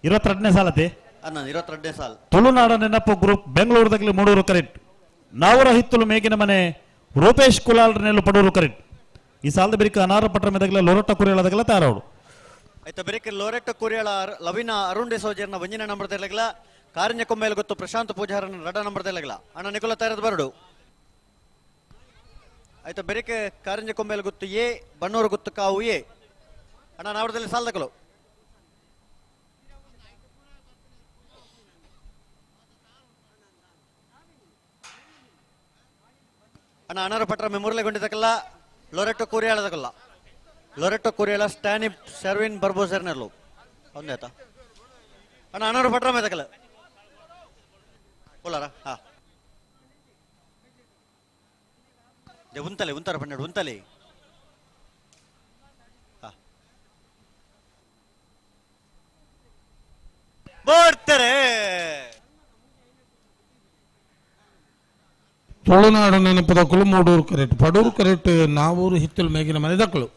22ನೇ ಸಾಲತಿ ಅಣ್ಣ 22ನೇ ಸಾಲ ತುಳುನಾಡ ನೆನಪು ಗ್ರೂಪ್ ಬೆಂಗಳೂರು ದಾಖಲೆ ಮೂಡೂರು ಕರೆಕ್ಟ್ ನಾವೂರ ಹಿತ್ತಲು ಮೇಗಿನ ಮನೆ ರೂಪೇಶ್ ಕುಲಾಲ್ರನೆಲ್ಲು ಪಡೂರು ಕರೆಕ್ಟ್ ಈ ಸಾಲದ ಬಿರಿಕ ಅನಾರ ಪಟ್ರ ಮೆದಗಲ ಲೊರಟ್ಟ ಕುರಿಯಾಳದಾಗಲ ತಾರವಡು ಆಯ್ತಾ ಬೆರಕೆ ಲೋರೆಟ್ಟ ಕುರಿಯಾಳ ಲವಿನ ಅರುಣ್ ಡಿಸೋಜರ್ನ ಒಂಜಿನ ನಂಬರ್ ತೆಲಗಲ ಕಾರಿಂಜ ಕೊಮ್ಮೇಲೆ ಗೊತ್ತು ಪ್ರಶಾಂತ್ ಪೂಜಾರನ ರಡ ನಂಬರ್ ತೆಲಗಲ ಅಣ್ಣ ನಿಕುಲ ತಯಾರದ ಬರಡು. ಆಯ್ತಾ ಬೆರಕೆ ಕಾರಿಂಜ ಕೊಮ್ಮೇಲೆ ಗೊತ್ತು ಎ ಬಣ್ಣೂರು ಗೊತ್ತು ಕಾವು ಎ ಅಣ್ಣ ನಾವರದಲ್ಲಿ ಸಾಲದಕಲು. ಅಣ್ಣ ಅನಾರ ಪಟ್ರ ಮೆಮೊರಲೆ ಗೊಂಡಿದ್ದಕ್ಕಲ್ಲ ಲೊರೆಟ್ಟೋ ಕೂರಿಯಾಳದಕ್ಕಲ್ಲ ಲೊರೆಟ್ಟೋ ಕೂರಿಯಾಳ ಸ್ಟ್ಯಾನಿ ಶರ್ವಿನ್ ಬರ್ಬೋಸರ್ನಲ್ಲೂ ಒಂದೇ ಆಯ್ತಾ ಅಣ್ಣ ಅನಾರು ಪಟ್ರ ಮೇದಕ್ಕಲ್ಲ ಕೋಲಾರ ಹಾ ಉಂತಲೆ ಉಂತಾರ ಪನ್ನೆರಡು ಉಂತಲೆ ಬರ್ತಾರೆ. ತುಳುನಾಡು ನೆನಪದಕ್ಕಲು ಮೂಡೂರು ಕರೆಕ್ಟ್ ಪಡೂರು ಕರೆಕ್ಟ್ ನಾವೂರು ಹಿತ್ತಲು ಮೇಗಿನ ಮನೆ ದಕ್ಕಲು.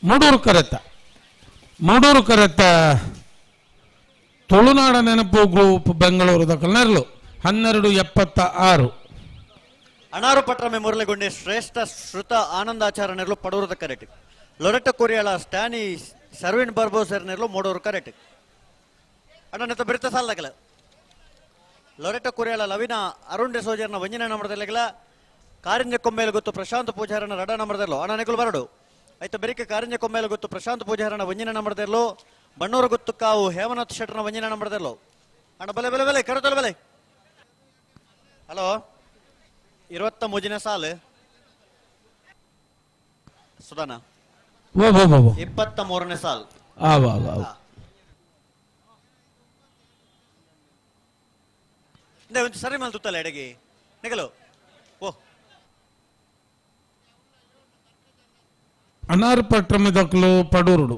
ಮೂಡೂರು ಕರೆತ್ತ ಮೂಡೂರು ಕರೆತ್ತ ತುಳುನಾಡ ನೆನಪು ಗ್ರೂಪ್ ಬೆಂಗಳೂರು ದಕ್ಕಲು ನೆರಳು 12:76. ಅನಾರು ಪಟ್ರಮೆ ಮುರಳಿಗೊಂಡೆ ಶ್ರೇಷ್ಠ ಶ್ರುತ ಆನಂದಾಚಾರ ನೆರಳು ಪಡೂರದ ಕರೆಕ್ಟ್ ಲೊರೆಟ್ಟ ಕೊರಿಯಾಳ ಸ್ಟ್ಯಾನಿ ಸರ್ವಿನ್ ಬರ್ಬೋಸರ್ ನೆರಳು ಮೂಡೂರು ಕರೆಕ್ಟ್ ಅಣ್ಣ ಬೆರಿತ ಸಾಲದಾಗಲ ಲೊರೆಟ್ಟ ಕುರಿಯಾಳ ಲವಿನ ಅರುಣ್ ಡಿಸೋಜರ್ನ ವಂಜನ ನಂಬರ್ದಲ್ಲೆಗಲ ಕಾರಿಂಜ ಕೊಮ್ಮೇಲೆ ಗೊತ್ತು ಪ್ರಶಾಂತ್ ಪೂಜಾರನ ರಡ ನಂಬರ್ದಲ್ಲೋ ಅಣ್ಣ ನಿಕುಲು ಬರಡು. ಆಯ್ತು ಬೆರಿಕೆ ಕಾರಿಂಜ ಕೊಮ್ಮೇಲೆ ಗೊತ್ತು ಪ್ರಶಾಂತ್ ಪೂಜಾರನ ವಂಜನ ನಂಬರ್ದಲ್ಲೋ ಬಣ್ಣೂರು ಗೊತ್ತು ಕಾವು ಹೇಮನಾಥ್ ಶೆಟ್ಟರ್ನ ವಂಜನ ನಂಬರ್ದಲ್ಲೋ ಅಣ್ಣ ಬಲೆ ಬಲೆ ಬಲೆ ಕರತಲ್ಲ ಬಲೆ. ಹಲೋ 23ನೇ ಸಾಲು ಸುಧಾನ 23ನೇ ಸಾಲು. ಒಂದು ಸರಿ ಮೇಲೆ ತುತ್ತಲ್ಲ ಎಡಗಿ ನಿಗಲು ಓ ಅನಾರ್ ಪಟ್ರಮಿ ದಕ್ಕಲು ಪಡೂರುಡು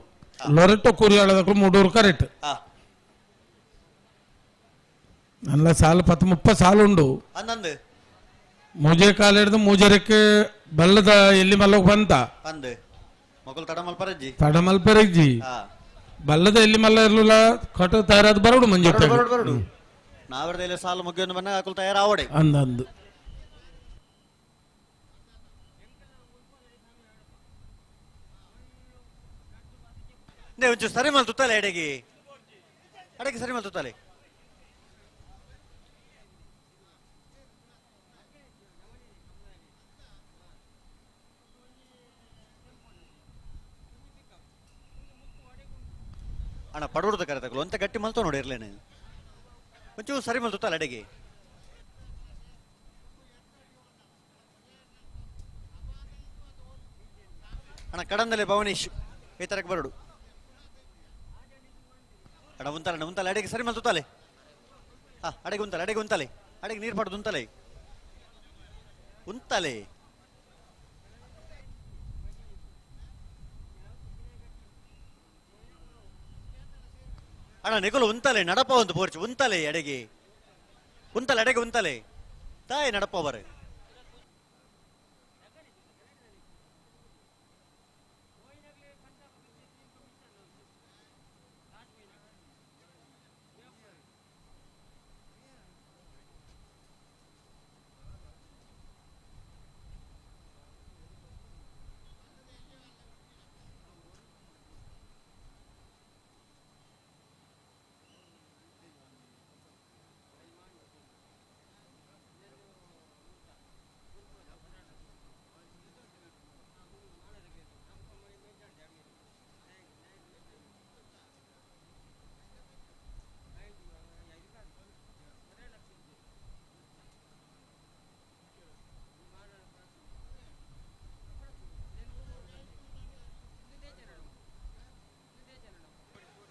ಲೊರೆಟೊ ಕುರಿಯಾಳ ದಕ್ಕಲು ಮೂಡೂರು ಕರೆಕ್ಟ್ ನಲ್ಲ ಸಾಲು 10-30 ಸಾಲು ಉಂಡು. ಮೂಜೆ ಕಾಲ ಹಿಡಿದು ಮೂಜರಕ್ಕೆ ಬಲ್ಲದ ಎಲ್ಲಿ ಮಲ್ಲೋಗ್ ಬಂತ ತಡಮಲ್ಪರಜ್ಜಿ ಬಲ್ಲದ ಎಲ್ಲಿ ಮಲ್ಲ ಇರ್ಲಿಲ್ಲ ಕಟ್ಟು ತಯಾರಾದ ಬರೋಡು ಮಂಜು ನಾವರದಲ್ಲಿ ಸಾಲು ಮುಗಿಯೊಂದು ಬನ್ನ ಹಾಕಲು ತಯಾರಾವಡೆ ಅಂದಂದು. ಒಂಚೂರು ಸರಿ ಮಲ್ ತುತ್ತಲೆ ಎಡೆಗೆ ಅಡಗೆ ಸರಿ ಮಲ್ ತುತ್ತಲೆ. ಅಣ್ಣ ಪಡೂರ್ದ ಕರೆತಗಳು ಅಂತ ಗಟ್ಟಿ ಮಲ್ತೋ ನೋಡಿ ಇರ್ಲೇನೆ ಒಂಚೂರು ಸರಿ ಮಲ್ ತುತ್ತಲ್ಲ ಅಡಿಗೆ. ಅಣ್ಣ ಕಡಂದಲೆ ಭವನೀಶ್ ಈ ತರಕ್ಕೆ ಬರಡು. ಅಣ್ಣ ಉಂತಲ್ಲ ಉಂತಲ್ಲ ಅಡಿಗೆ ಸರಿ ಮಲ್ ತುತ್ತಾಲೆ. ಹಾ ಅಡಿಗೆ ಉಂತಲೆ ಅಡಿಗೆ ಉಂತಲೆ ಅಡಿಗೆ ನೀರು ಪಡೆದು ಉಂತಲೆ ಉಂತಲೆ. ಅಣ್ಣ ನಿಗುಲು ಉಂತಲೆ ನಡಪ ಒಂದು ಪೋರ್ಚು ಉಂತಲೆ ಅಡಿಗೆ ಉಂತಲೆ ಅಡಿಗೆ ಉಂತಲೆ ತಾಯಿ ನಡಪ ಬರ.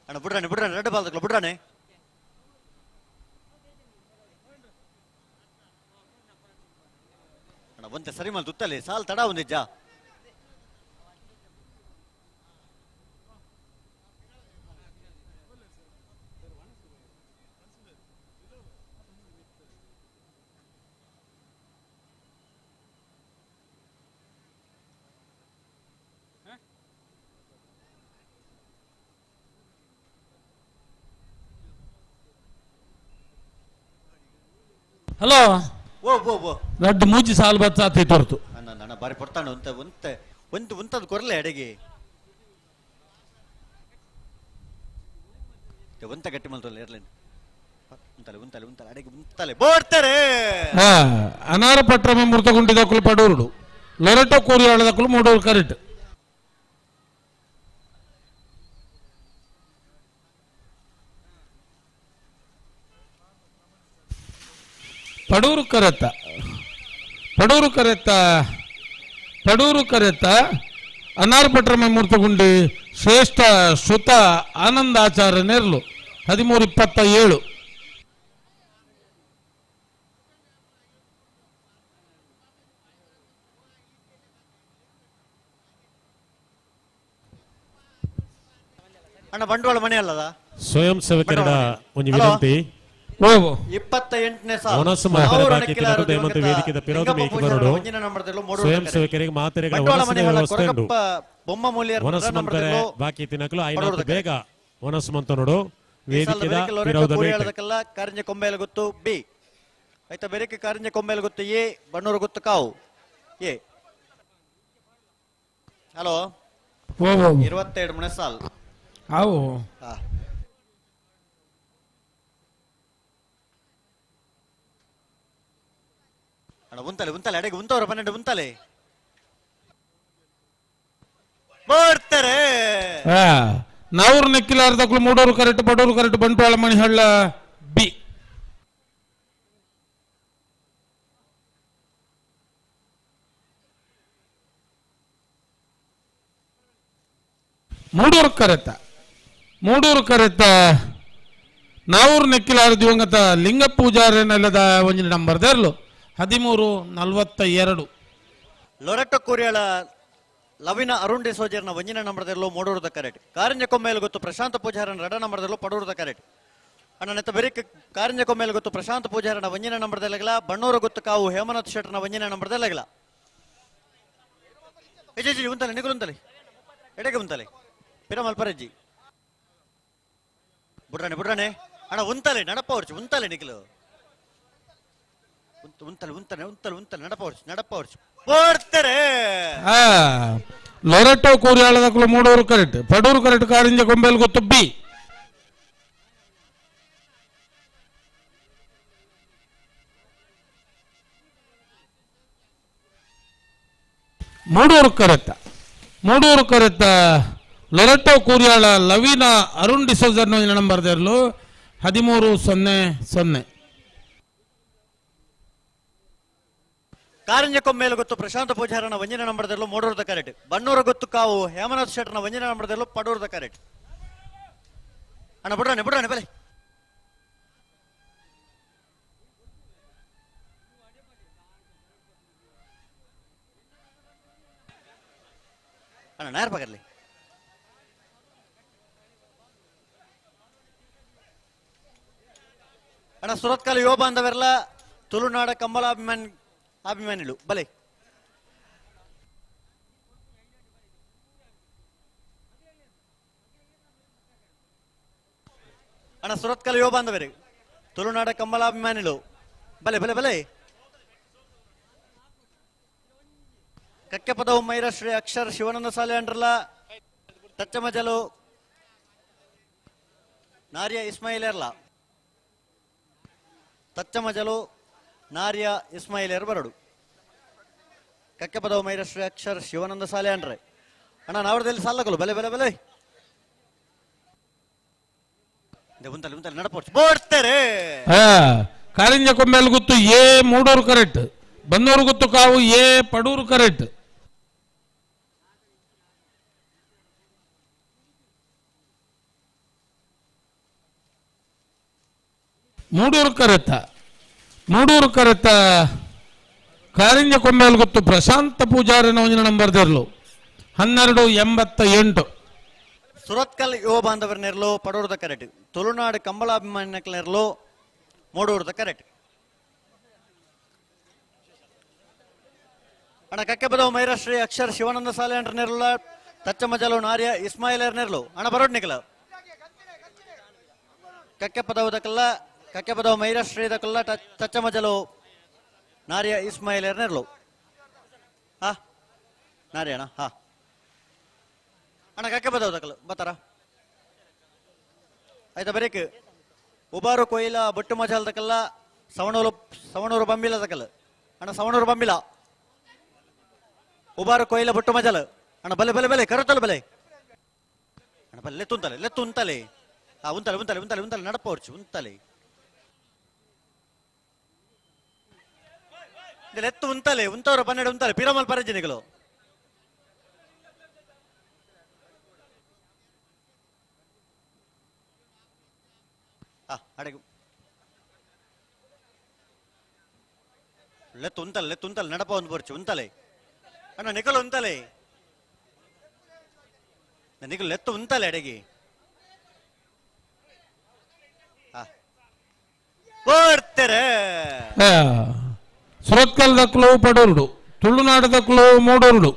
ಅಣ್ಣ ಬಿಡ್ರಾಣೆ ಬಿಡ್ರಾಣೆ ರೆಡ್ ಬಾಲ್ ಬಿಡ್ರಾಣೆ. ಅಣ್ಣ ಒಂತೆ ಸರಿ ಮಲ್ ತುತ್ತಲೆ ಸಾಲ್ ತಡ ಒಂದಿಜ್ಜ. ಹಲೋ ಓ ಓ ಓ ರಡ್ಡು ಮೂಜಿ ಸಾಲು ಬತ್ತಾತಿ ತೋರ್ತು. ಅಣ್ಣ ಬಾರಿ ಪೊರ್ತಾಂಡು ಉಂತ ಉಂತ ಒಂದು ಉಂತದ ಕೊರ್ಲೆ ಅಡಿಗೆ ಉಂತ ಗಟ್ಟಿ ಮಲ್ತಲ್ಲ ಇರ್ಲೇನು ಉಂತಲೆ ಉಂತಲೆ ಉಂತಲೆ ಅಡಿಗೆ ಉಂತಲೆ ಬೋಡ್ತಾರೆ. ಅನಾರ ಪಟ್ರಮ ಮೃತಗುಂಡಿದಕ್ಕಲು ಪಡೂರುಡು ಲೊರೆಟೋ ಕೋರಿಯಾಳದಕ್ಕಲು ಮೂಡೂರು ಕರೆಕ್ಟ್. ಪಡೂರು ಕರೆತ್ತ ಪಡೂರು ಕರೆತ್ತ ಪಡೂರು ಕರೆತ್ತ ಅನಾರ್ ಪಟ್ರಮ ಮೂರ್ತಗುಂಡಿ ಶ್ರೇಷ್ಠ ಶ್ರುತ ಆನಂದಾಚಾರ್ಯ ನೆರ್ಲು 13:27. ಅಣ್ಣ ಬಂಡವಾಳ ಮನೆ ಅಲ್ಲದ ಸ್ವಯಂ ಸೇವಕರ ಒಂದು ವಿನಂತಿ. 28ನೇ ಸ್ವಯಂ ಸೇವಕರಿಗೆ ಮಾತ್ರೆಗಳ ವ್ಯವಸ್ಥೆ ಉಂಟು. ಬಾಕಿ ತಿನ್ನಕಲು ಐನಾತು ಬೇಗ ವನಸ್ಸು ಮಂತ ನೋಡು ವೇದಿಕೆದ ಪಿರವುದ ಮೇಟ್. ಕಾರಂಜ ಕೊಂಬೆಲ್ ಗೊತ್ತು ಬಿ ಆಯ್ತಾ ಬೆರಕೆ ಕಾರಂಜ ಕೊಂಬೆಲ್ ಗೊತ್ತು ಎ ಬಣ್ಣೂರು ಗೊತ್ತು ಕಾವು ಎ. ಹಲೋ 22 ಮನೆ ಸಾಲ್ ಅವು ಅಣ್ಣ ಉಂತಲೆ ಉಂತಲೆ ಅಡೆಗೆ ಉಂತವ್ರ 12 ಉಂತಲೆ ಬರ್ತಾರೆ. ನಾವೂರು ನೆಕ್ಕಿಲಾರ್ದಕ್ಲು ಮೂಡೂರು ಕರೆಕ್ಟ್ ಪಡೂರು ಕರೆಕ್ಟ್ ಬಂಟ್ವಾಳ ಮಣಿಹಳ್ಳ ಬಿ. ಮೂಡೂರು ಕರೆತ ಮೂಡೂರು ಕರೆತ ನಾವೂರು ನೆಕ್ಕಿಲಾರ ದಿವಂಗತ ಲಿಂಗ ಪೂಜಾರಿನೆಲ್ಲದ ಒಂಜಿನ ನಂಬರ್ ದೇರ್ಲು 13:42. ಲೊರೆಟೊ ಕೋರಿಯಾಳ ಲವಿನ ಅರುಣ್ ಡಿಸೋಜರ್ನ ಒಂಜಿನ ನಂಬರ್ದಲ್ಲೋ ಮೂಡೂರುದ ಕರೆಕ್ಟ್. ಕಾರಂಜ ಕೊಮ್ಮೇಲ್ ಗೊತ್ತು ಪ್ರಶಾಂತ ಪೂಜಾರನ ರಡ ನಂಬರ್ದಲ್ಲೋ ಪಡೂರುದ ಕರೆಕ್ಟ್. ಅಣ್ಣ ನೆತ್ತ ಬೆರಿಕ್ ಕಾರಂಜ ಕೊಮ್ಮೇಲ್ ಗೊತ್ತು ಪ್ರಶಾಂತ ಪೂಜಾರನ ಒಂಜಿನ ನಂಬರ್ದಲ್ಲಗಲ ಬಣ್ಣೂರು ಗೊತ್ತು ಕಾವು ಹೇಮನಾಥ್ ಶೆಟ್ಟರ್ನ ಒಂಜಿನ ನಂಬರ್ದಲ್ಲಗಲ. ಎಜಿ ಉಂತಲೆ ನಿಗುಲು ಉಂತಲೆ ಎಡೆಗೆ ಉಂತಲೆ ಪಿರಮಲ್ ಪರಜ್ಜಿ ಬುಡ್ರಾಣೆ ಬುಡ್ರಾಣೆ ಅಣ್ಣ ಉಂತಲೆ ನಡಪ ಹೊರ್ಚು ಉಂತಲೆ ನಿಖಲು ಉಂತಲೆ ಉಂತಲೆ ಉಂತಲೆ ಉಂತಲೆ ನಡಪ ಹೊರ್ಚು ನಡಪ ಹೊರ್ಚು ಬರ್ತಾರೆ. ಲೊರೆಟೋ ಕೋರಿಯಾಳದಕ್ಕಲು ಮೂಡೂರು ಕರೆಕ್ಟ್ ಪಡೂರು ಕರೆಕ್ಟ್ ಕಾರಿಂಜ ಕೊಂಬೆಲ್ ಗೊತ್ತು ಬಿ. ಮೂಡೂರು ಕರೆತ್ತ ಮೂಡೂರು ಕರೆತ್ತ ಲೊರೆಟೋ ಕೂರಿಯಾಳ ಲವೀನ ಅರುಣ್ ಡಿಸೋಜರ್ ನಂಬರ್ ದೇರ್ಲು 13:00. ಕಾರಂಜ ಕೊಮ್ಮೇಲು ಗೊತ್ತು ಪ್ರಶಾಂತ ಪೂಜಾರನ ಒಂಜಿನ ನಂಬರ್ದಲ್ಲೂ ಮೂಡೂರದ ಕರೆಕ್ಟ್. ಬಣ್ಣೂರ ಗೊತ್ತು ಕಾವು ಹೇಮನಾಥ್ ಶೆಟ್ಟರ್ನ ಒಂಜಿನ ನಂಬರ್ದಲ್ಲೂ ಪಡೂರದ ಕರೆಕ್ಟ್. ಅಣ್ಣ ಬುಡ್ರಾಣೆ ಬುಡ್ರಾಣೆ ಬಲೆ ಅಣ್ಣ ನಾಯರ್ ಪಗರ್ಲಿ. ಅಣ್ಣ ಸುರತ್ಕಲ್ ಯುವ ಬಾಂಧವರೆಲ್ಲ ತುಳುನಾಡ ಕಂಬಳ ಅಭಿಮಾನಿಗಳು ಬಲೆ. ಅಣ್ಣ ಸುರತ್ಕಲ್ ಯುವ ಬಾಂಧವರೇ ತುಳುನಾಡ ಕಂಬಳ ಅಭಿಮಾನಿಗಳು ಬಲೆ ಬಲೆ ಬಲೆ. ಕಕ್ಕೆಪದವು ಮೈರ ಶ್ರೀ ಅಕ್ಷರ ಶಿವಾನಂದ ಸಾಲೆ ಅಂಡ್ರಲ್ಲ ತಚ್ಚಮಜಲು ನಾರ್ಯ ಇಸ್ಮಾಯಿಲ್ ಎರ್ಲ ತಚ್ಚಮಜಲು ನಾರ್ಯ ಇಸ್ಮಾಯಿಲ್ ಎರ್ ಬರಡು ಕಕ್ಕೆಪದವು ಮೈರ ಶ್ರೀ ಅಕ್ಷರ ಶಿವಾನಂದ ಸಾಲೆ ಅಂಡ್ರೆ. ಅಣ್ಣ ನಾವರದಲ್ಲಿ ಸಾಲಕಲು ಬಲೆ ಬಲೆ ಬಲೆ ಉಂತಲೆ ಉಂತಲೆ ನಡಪೋರ್ಚು ಬೋಡ್ತಾರೆ. ಕಾರಿಂಜ ಕೊಂಬೆಲ್ ಗೊತ್ತು ಎ ಮೂಡೂರು ಕರೆಕ್ಟ್ ಬನ್ನೂರು ಗೊತ್ತು ಕಾವು ಎ ಪಡೂರು ಕರೆಕ್ಟ್. ಮೂಡೂರು ಕರೆತ ಮೂಡೂರು ಕರೆತ ಕಾರಿಂಜ ಕೊಂಬೆಲ್ ಗೊತ್ತು ಪ್ರಶಾಂತ ಪೂಜಾರಿನ ಒಂಜಿನ ನಂಬರ್ ದೇರ್ಲು 12:88. ಸುರತ್ಕಲ್ ಯುವ ಬಾಂಧವರ ನೆರಳು ಪಡೂರದ ಕರೆಕ್ಟ್. ತುಳುನಾಡು ಕಂಬಳ ಅಭಿಮಾನಿಗಳ ನೆರಳು ಮೂಡೂರದ ಕರೆಕ್ಟ್. ಅಣ್ಣ ಕಕ್ಕೆಪದವು ಮೈರಶ್ರೀ ಅಕ್ಷರ ಶಿವಾನಂದ ಸಾಲೆ ಅಂಡ್ರ ನೆರಳು ತಚ್ಚಮಜಲು ನಾರ್ಯ ಇಸ್ಮಾಯಿಲ್ ನೆರಳು. ಅಣ್ಣ ಬರೋಡ್ ನಿಖಲ ಕಕ್ಕೆಪದವು ದಕಲ್ಲ ಕಕ್ಕೆಪದವು ಮೈರಶ್ರೀ ದಕಲ್ಲ ತಚ್ಚಮಜಲು ನಾರ್ಯ ಇಸ್ಮಾಯಿಲ್ ನೆರಳು. ಹಾ ನಾರಿ ಅಣ್ಣ ಹಾ ಅಣ್ಣ ಕಕ್ಕೆ ಬದವು ತಕಲು ಬತ್ತಾರ ಆಯ್ತಾ ಬರೀಕ್ ಉಬಾರು ಕೊಯ್ಲ ಬೊಟ್ಟು ಮಜಾಲ್ ತಕಲ್ಲ ಸವಣೂರು ಸವಣೂರು ಬಂಬಿಲ ತಕಲ್ ಅಣ್ಣ ಸವಣೂರು ಬಂಬಿಲ ಉಬಾರು ಕೊಯ್ಲ ಬೊಟ್ಟು ಮಜಾಲ್ ಅಣ್ಣ ಬಲೆ ಬಲೆ ಬಲೆ ಕರತಲ್ ಬಲೆ ಅಣ್ಣ ಬಲೆ ಲೆತ್ತುಂತಲೆ ಲೆತ್ತುಂತಲೆ ಆ ಉಂತಲೆ ಉಂತಲೆ ಉಂತಲೆ ಉಂತಲೆ ನಡಪ ಹೊರ್ಚು ಉಂತಲೆ ಲೆತ್ತು ಉಂತಲೆ ಉಂತವರು 12 ಉಂತಲೆ ಪಿರಮಲ್ ಪರಜಿನಿಗಳು ಅಡಗು ಲೆತ್ತು ಉಂತಲೆ ಲೆತ್ತು ಉಂತಲೆ ನಡಪ ಒಂದು ಬರ್ಚು ಉಂತಲೆ ಅಣ್ಣ ನಿಕಲು ಉಂತಲೆ ನಿಕಲು ಲೆತ್ತು ಉಂತಲೆ ಅಡಗಿ ಬರ್ತಾರೆ ಸುರತ್ಕಲ್ ದಕ್ಕಲು ಪಡೂರುಡು ತುಳುನಾಡು ದಕ್ಕಲು ಮೂಡೂರುಡು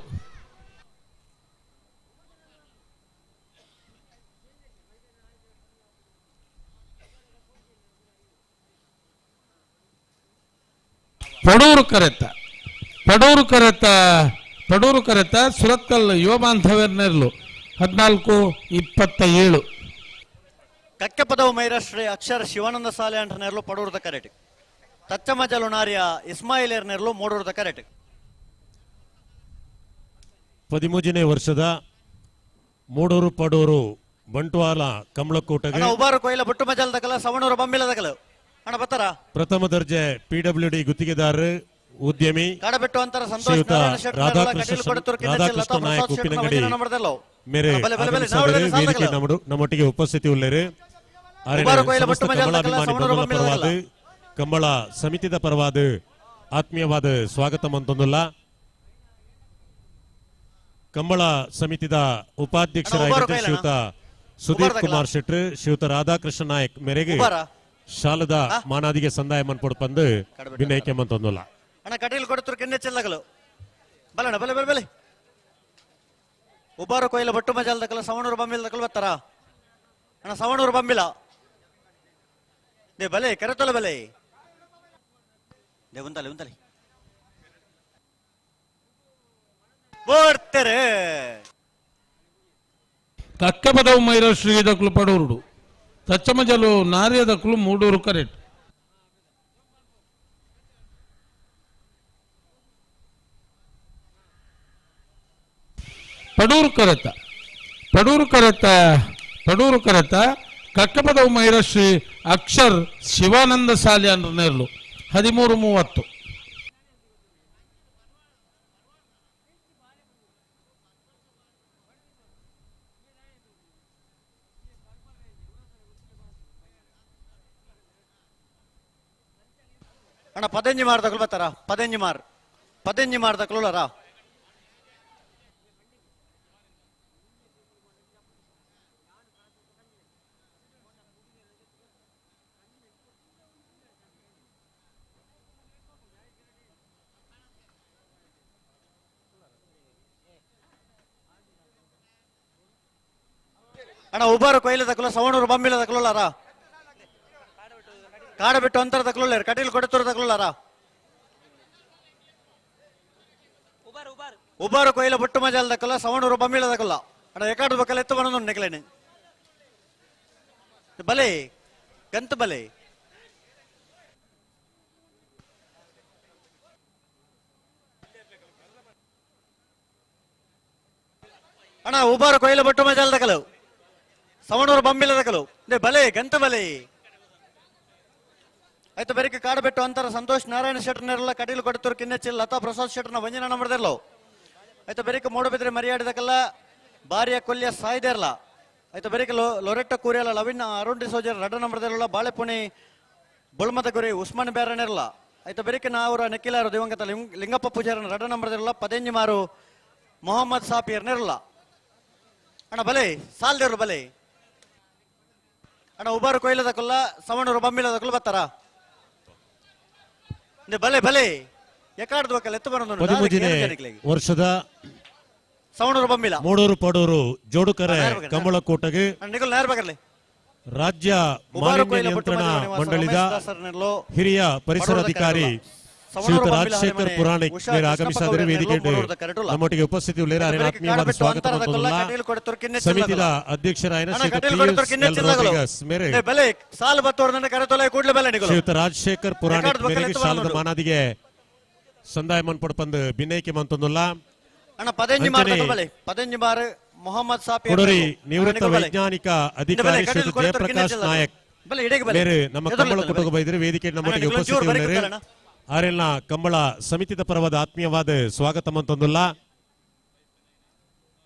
ಪಡೂರು ಕರೆತ ಪಡೂರು ಕರೆತ ಪಡೂರು ಕರೆತ ಸುರತ್ಕಲ್ ಯುವ ಬಾಂಧವ್ಯರ್ನೆರ್ಲು 14:27. ಕಕ್ಕೆಪದವು ಮೈರಾಷ್ಟ್ರೀ ಅಕ್ಷರ ಶಿವಾನಂದ ಸಾಲೆ ಅಂಟನೆರ್ಲು ಪಡೂರುದ ಕರೆಟ್ ತಚ್ಚಮಜಲು ನಾರಿಯ ಇಸ್ಮಾಯಿಲೇರ್ನೆರ್ಲು ಮೂಡೂರುದ ಕರೆಟ್. 13ನೇ ವರ್ಷದ ಮೂಡೂರು ಪಡೂರು ಬಂಟ್ವಾಳ ಕಮಲಕೋಟೆಗೆ ಉಬಾರು ಕೊಯ್ಲ ಬೊಟ್ಟು ಮಜಲ್ ದಕಲ ಸವಣೂರು ಬಂಬಿಲ ದಕಲ ಅಣ್ಣ ಬತ್ತಾರ. ಪ್ರಥಮ ದರ್ಜೆ ಪಿಡಬ್ಲ್ಯೂಡಿ ಗುತ್ತಿಗೆದಾರರು ಉದ್ಯಮಿ ಕಾಡಬೆಟ್ಟು ಅಂತರ ಸಂತೋಷ್ ರಾಧಾಕೃಷ್ಣ ನಾಯಕ್ ಉಪ್ಪಿನಂಗಡಿ ಮೇರೆ ವೇದಿಕೆ ನಮ್ಮೊಟ್ಟಿಗೆ ಉಪಸ್ಥಿತಿ ಉಳ್ಳೇರು. ಕಮಲಾಭಿಮಾನಿ ಬಂಧುಗಳ ಪರವಾದ ಕಂಬಳ ಸಮಿತಿದ ಪರವಾದ ಆತ್ಮೀಯವಾದ ಸ್ವಾಗತ ಮಂತೊಂದುಲ್ಲ. ಕಂಬಳ ಸಮಿತಿದ ಉಪಾಧ್ಯಕ್ಷರಾಗಿದ್ದ ಶ್ರೀಯುತ ಸುದೀಪ್ ಕುಮಾರ್ ಶೆಟ್ರು, ಶ್ರೀಯುತ ರಾಧಾಕೃಷ್ಣ ನಾಯಕ್ ಮೇರೆಗೆ ಶಾಲದ ಮಾನಾದಿಗೆ ಸಂದಾಯ ಮನ್ಪೊಡು ಪಂದು ವಿನಯಕ್ಕೆ ಮಂತೊಂದುಲ್ಲ. ಅಣ್ಣ ಕಟೀಲ್ ಕೊಡ್ತರು ಕೆನ್ನೆ ಚೆಲ್ಲಗಲು ಬಲಣ್ಣ ಬಲೆ ಬಲೆ ಬಲೆ ಉಬಾರು ಕೊಯ್ಲ ಬೊಟ್ಟು ಮಜಾಲ್ ದಕಲ ಸವಣೂರು ಬಂಬಿಲ ದಕಲು ಬತ್ತಾರ ಅಣ್ಣ ಸವಣೂರು ಬಂಬಿಲ they ಬಲೆ ಕರೆತೊಲ ಬಲೆ they ಉಂತಲೆ ಉಂತಲೆ ಬರ್ತಾರೆ. ಕಕ್ಕಪದವು ಮೈರಾಷ್ಟ್ರೀ ದಕ್ಕಲು ಪಡೂರುಡು ತಚ್ಚಮಜಲು ನಾರ್ಯ ದಕ್ಕಲು ಮೂಡೂರು ಕರೆಟ್. ಪಡೂರು ಕರೆತ ಪಡೂರು ಕರೆತ ಪಡೂರು ಕರೆತ ಕಕ್ಕಪದವು ಮೈರಾಷ್ಟ್ರೀ ಅಕ್ಷರ್ ಶಿವಾನಂದ ಸಾಲಿ ನೇರ್ಲು 13:30. ಅಣ್ಣ 15 ಮಾರ್ ತಗೊಳ್ ಬರ್ತಾರ 15 ಮಾರ್ 15 ಮಾರ್ ತಗೊಳ್ಳಾರ. ಅಣ್ಣ ಉಬಾರು ಕೊಯ್ಲ ತಕೊಲ್ಲ ಸವಣೂರು ಬಂಬಿಲ ತಗೊಳ್ಳಾರ ಕಾಡ ಬಿಟ್ಟು ಅಂತರ ತಗೊಳ್ಳಾರ ಕಟೀಲ್ ಕೊಡತೂರು ತಗೊಳ್ಳಾರ. ಉಬಾರು ಕೊಯ್ಲ ಬೊಟ್ಟು ಮಜಾಲ್ ತಕೊಲ್ಲ ಸವಣೂರು ಬಂಬಿಲ ತಕೊಲ್ಲ ಅಣ್ಣ ಎಕಾಡು ಬಕ್ಕಲ್ಲ ಎತ್ತು ಬನ್ನೊಂದು ನೆಕ್ಲೇನೆ ಬಲೆ ಗಂತ ಬಲೆ. ಅಣ್ಣ ಉಬಾರು ಕೊಯ್ಲ ಬೊಟ್ಟು ಮಜಾಲ್ ತಕಲು ಸವಣೂರು ಬಂಬಿಲ ತಕಲು ಬಲೆ ಗಂತ ಬಲೆ. ಆಯ್ತು ಬೆರಿಕೆ ಕಾಡಬೆಟ್ಟು ಅಂತರ ಸಂತೋಷ್ ನಾರಾಯಣ ಶೆಟ್ಟರ್ನೆಲ್ಲ ಕಟೀಲು ಕೊಡತೂರು ಕಿನ್ನೆಚ್ಚಿಲ್ ಲತಾ ಪ್ರಸಾದ್ ಶೆಟ್ಟರ್ನ ವಂಜನ ನಂಬರ್ದೆಲ್ಲೋ. ಆಯ್ತು ಬೆರಿಕೆ ಮೂಡಬಿದ್ರೆ ಮರಿಯಾಡಿದಕ್ಕೆಲ್ಲ ಬಾರಿಯ ಕೊಲ್ಯ ಸಾಯ್ದೇರ್ಲ. ಆಯ್ತು ಬೆರಿಕೆ ಲೊರೆಟ್ಟ ಕೂರಿಯಲ್ಲ ಲವಿನ್ ಅರುಣ್ ಡಿಸೋಜರ್ ರಡ್ಡ ನಂಬರ್ದೆಲ್ಲ ಬಾಳೆಪುಣಿ ಬೊಳ್ಮದ ಗುರಿ ಉಸ್ಮಾನ್ ಬೇರನೆರ್ಲ. ಆಯ್ತು ಬೆರಿಕೆ ನಾವರ ನೆಕ್ಕಿಲಾರು ದಿವಂಗತ ಲಿಂಗಪ್ಪ ಪೂಜಾರನ ರಡ್ಡ ನಂಬರ್ದೆಲ್ಲ 15 ಮಾರು ಮೊಹಮ್ಮದ್ ಸಾಪಿಯರ್ನೆರಲ್ಲ. ಅಣ್ಣ ಬಲೆ ಸಾಲ್ದೇರು ಬಲೆ. ಅಣ್ಣ ಉಬಾರು ಕೊಯ್ಲದಕ್ಕೊಲ್ಲ ಸವಣೂರು ಬಂಬಿಲದಕ್ಕಲ್ಲ ಬತ್ತಾರ ಬಲೆ ಬಲೆ ಎಕಾಡ್ದು ಬಕ್ಕಲ್ಲ ಎತ್ತು ಬರೋದು 13ನೇ ವರ್ಷದ ಸವಣೂರು ಬಂಬಿಲ ಮೂಡೂರು ಪಡೂರು ಜೋಡುಕರೆ ಕಂಬಳಕೋಟೆಗೆ ರಾಜ್ಯ ಮಾಲಿನ್ಯ ನಿಯಂತ್ರಣ ಮಂಡಳಿದ ಹಿರಿಯ ಪರಿಸರಾಧಿಕಾರಿ ಶ್ರೀಯುತ ರಾಜಶೇಖರ್ ಪುರಾಣಿಕ್ ಮೇರೆ ಆಗಮಿಸಾದರೆ ವೇದಿಕೆ ನಮ್ಮೊಟ್ಟಿಗೆ ಉಪಸ್ಥಿತಿ ಉಳ್ಳೇರು ಆರೆನ ಆತ್ಮೀಯವಾದ ಸ್ವಾಗತ ಮಂತೊಂದುಲ್ಲ. ಸಮಿತಿದ ಅಧ್ಯಕ್ಷರಾಯನ ಶ್ರೀಯುತ ಪಿಯೂಷ್ ಎಲ್ ರೋಡ್ರಿಗಸ್ ಮೇರೆ ಶ್ರೀಯುತ ರಾಜಶೇಖರ್ ಪುರಾಣಿಕ್ ಮೇರೆಗೆ ಶಾಲದ ಮಾನಾದಿಗೆ ಸಂದಾಯ ಮನ್ಪಡ್ಪಂದು ಬಿನ್ನೈಕೆ ಮಂತೊಂದುಲ್ಲ. ಕೊಡರಿ ನಿವೃತ್ತ ವೈಜ್ಞಾನಿಕ ಅಧಿಕಾರಿ ಶ್ರೀಯುತ ಜಯಪ್ರಕಾಶ್ ನಾಯಕ್ ಮೇರೆ ನಮ್ಮ ಕಂಬಳ ಕುಟುಂಬ ಬೈದರೆ ವೇದಿಕೆ ನಮ್ಮೊಟ್ಟಿಗೆ ಉಪಸ್ಥಿತಿ ಉಳ್ಳೇರು ಆರೆಲ್ನ ಕಂಬಳ ಸಮಿತಿದ ಪರವಾದ ಆತ್ಮೀಯವಾದ ಸ್ವಾಗತ ಮಂತೊಂದುಲ್ಲ.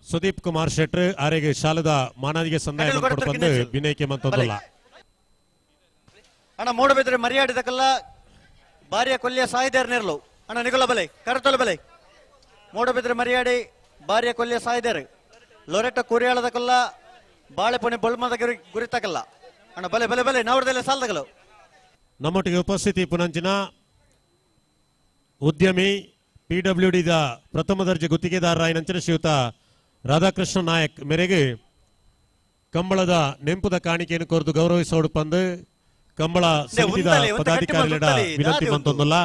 ಸುದೀಪ್ ಕುಮಾರ್ ಶೆಟ್ರ್ ಆರೆಗೆ ಶಾಲದ ಮಾನಾದಿಗೆ ಸಂದಾಯ ಮನ್ಪಡ್ಪಂದು ಬಿನ್ನೈಕೆ ಮಂತೊಂದುಲ್ಲ. ಅಣ್ಣ ಮೂಡಬಿದ್ರೆ ಮರ್ಯಾಡಿದಕಲ್ಲ ಬಾರಿಯ ಕೊಲ್ಲಿಯ ಸಾಯಿದೇರ್ ನೆರಳು ಅಣ್ಣ ನಿಗುಲ ಬಲೆ ಕರತೊಲ ಬಲೆ ಮೂಡಬಿದ್ರೆ ಮರ್ಯಾಡಿ ಬಾರಿಯ ಕೊಲ್ಲಿಯ ಸಾಯಿದೇರು ಲೊರೆಟ ಕುರಿಯಾಳದಕಲ್ಲ ಬಾಳೆಪುಣಿ ಬೊಲ್ಮದ ಗುರಿ ಗುರಿತಕಲ್ಲ ಅಣ್ಣ ಬಲೆ ಬಲೆ ಬಲೆ ನಾವರದಲ್ಲೇ ಸಾಲದಗಲು. ನಮ್ಮೊಟ್ಟಿಗೆ ಉಪಸ್ಥಿತಿ ಪುನಂಚಿನ ಉದ್ಯಮಿ ಪಿಡಬ್ಲ್ಯೂಡಿದ ಪ್ರಥಮ ದರ್ಜೆ ಗುತ್ತಿಗೆದಾರರಾಯನಂಚಿನ ಶ್ರೀಯುತ ರಾಧಾಕೃಷ್ಣ ನಾಯಕ್ ಮೇರೆಗೆ ಕಂಬಳದ ನೆಂಪುದ ಕಾಣಿಕೆಯನ್ನು ಕೋರ್ದು ಗೌರವಿಸೋಡು ಪಂದು ಕಂಬಳ ಸಮಿತಿದ ಪದಾಧಿಕಾರಿಗಳ ವಿನಂತಿ ಮಂತೊಂದುಲ್ಲ.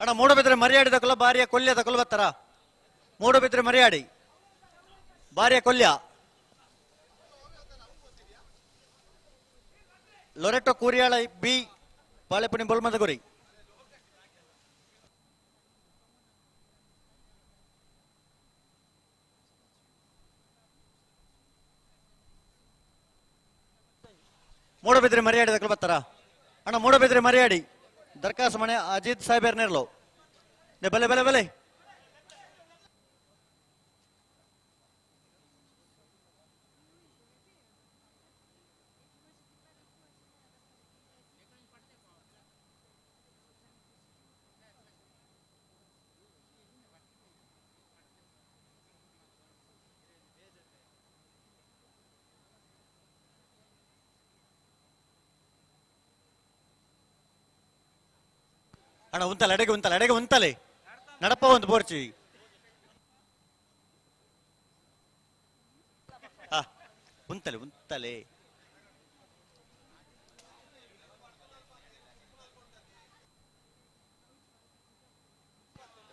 ಅಣ್ಣ ಮೂಡಬಿದ್ರೆ ಮರ್ಯಾಡಿದ ಕೊಲ್ಲ ಬಾರಿಯ ಕೊಲ್ಯದ ಕೊಲ್ಲ ಬತ್ತಾರ ಮೂಡಬಿದ್ರೆ ಮರ್ಯಾಡಿ ಬಾರಿಯ ಕೊಲ್ಯ ಲೊರೆಟೊ ಕೂರಿಯಾಳ ಬಿ ಬಾಳೆಪುಣಿ ಬೊಲ್ಮದ ಗುರಿ ಮೂಡಬಿದ್ರೆ ಮರ್ಯಾಡಿದ ಕೊಲ್ಲ ಬತ್ತಾರ ಅಣ್ಣ ಮೂಡಬಿದ್ರೆ ಮರ್ಯಾಡಿ ದರ್ಖಾಸ್ ಮನೆ ಅಜಿತ್ ಸಾಹೇಬರ್ ನೆರಳು ಬಲೆ ಬಲೆ ಬಲೆ ಅಣ್ಣ ಉಂತಲೆ ಅಡೆಗೆ ಉಂತಲೆ ಅಡೆಗೆ ಉಂತಲೆ ನಡಪ ಒಂದು ಬೋರ್ಚಿ ಉಂತಲೆ ಉಂತಲೆ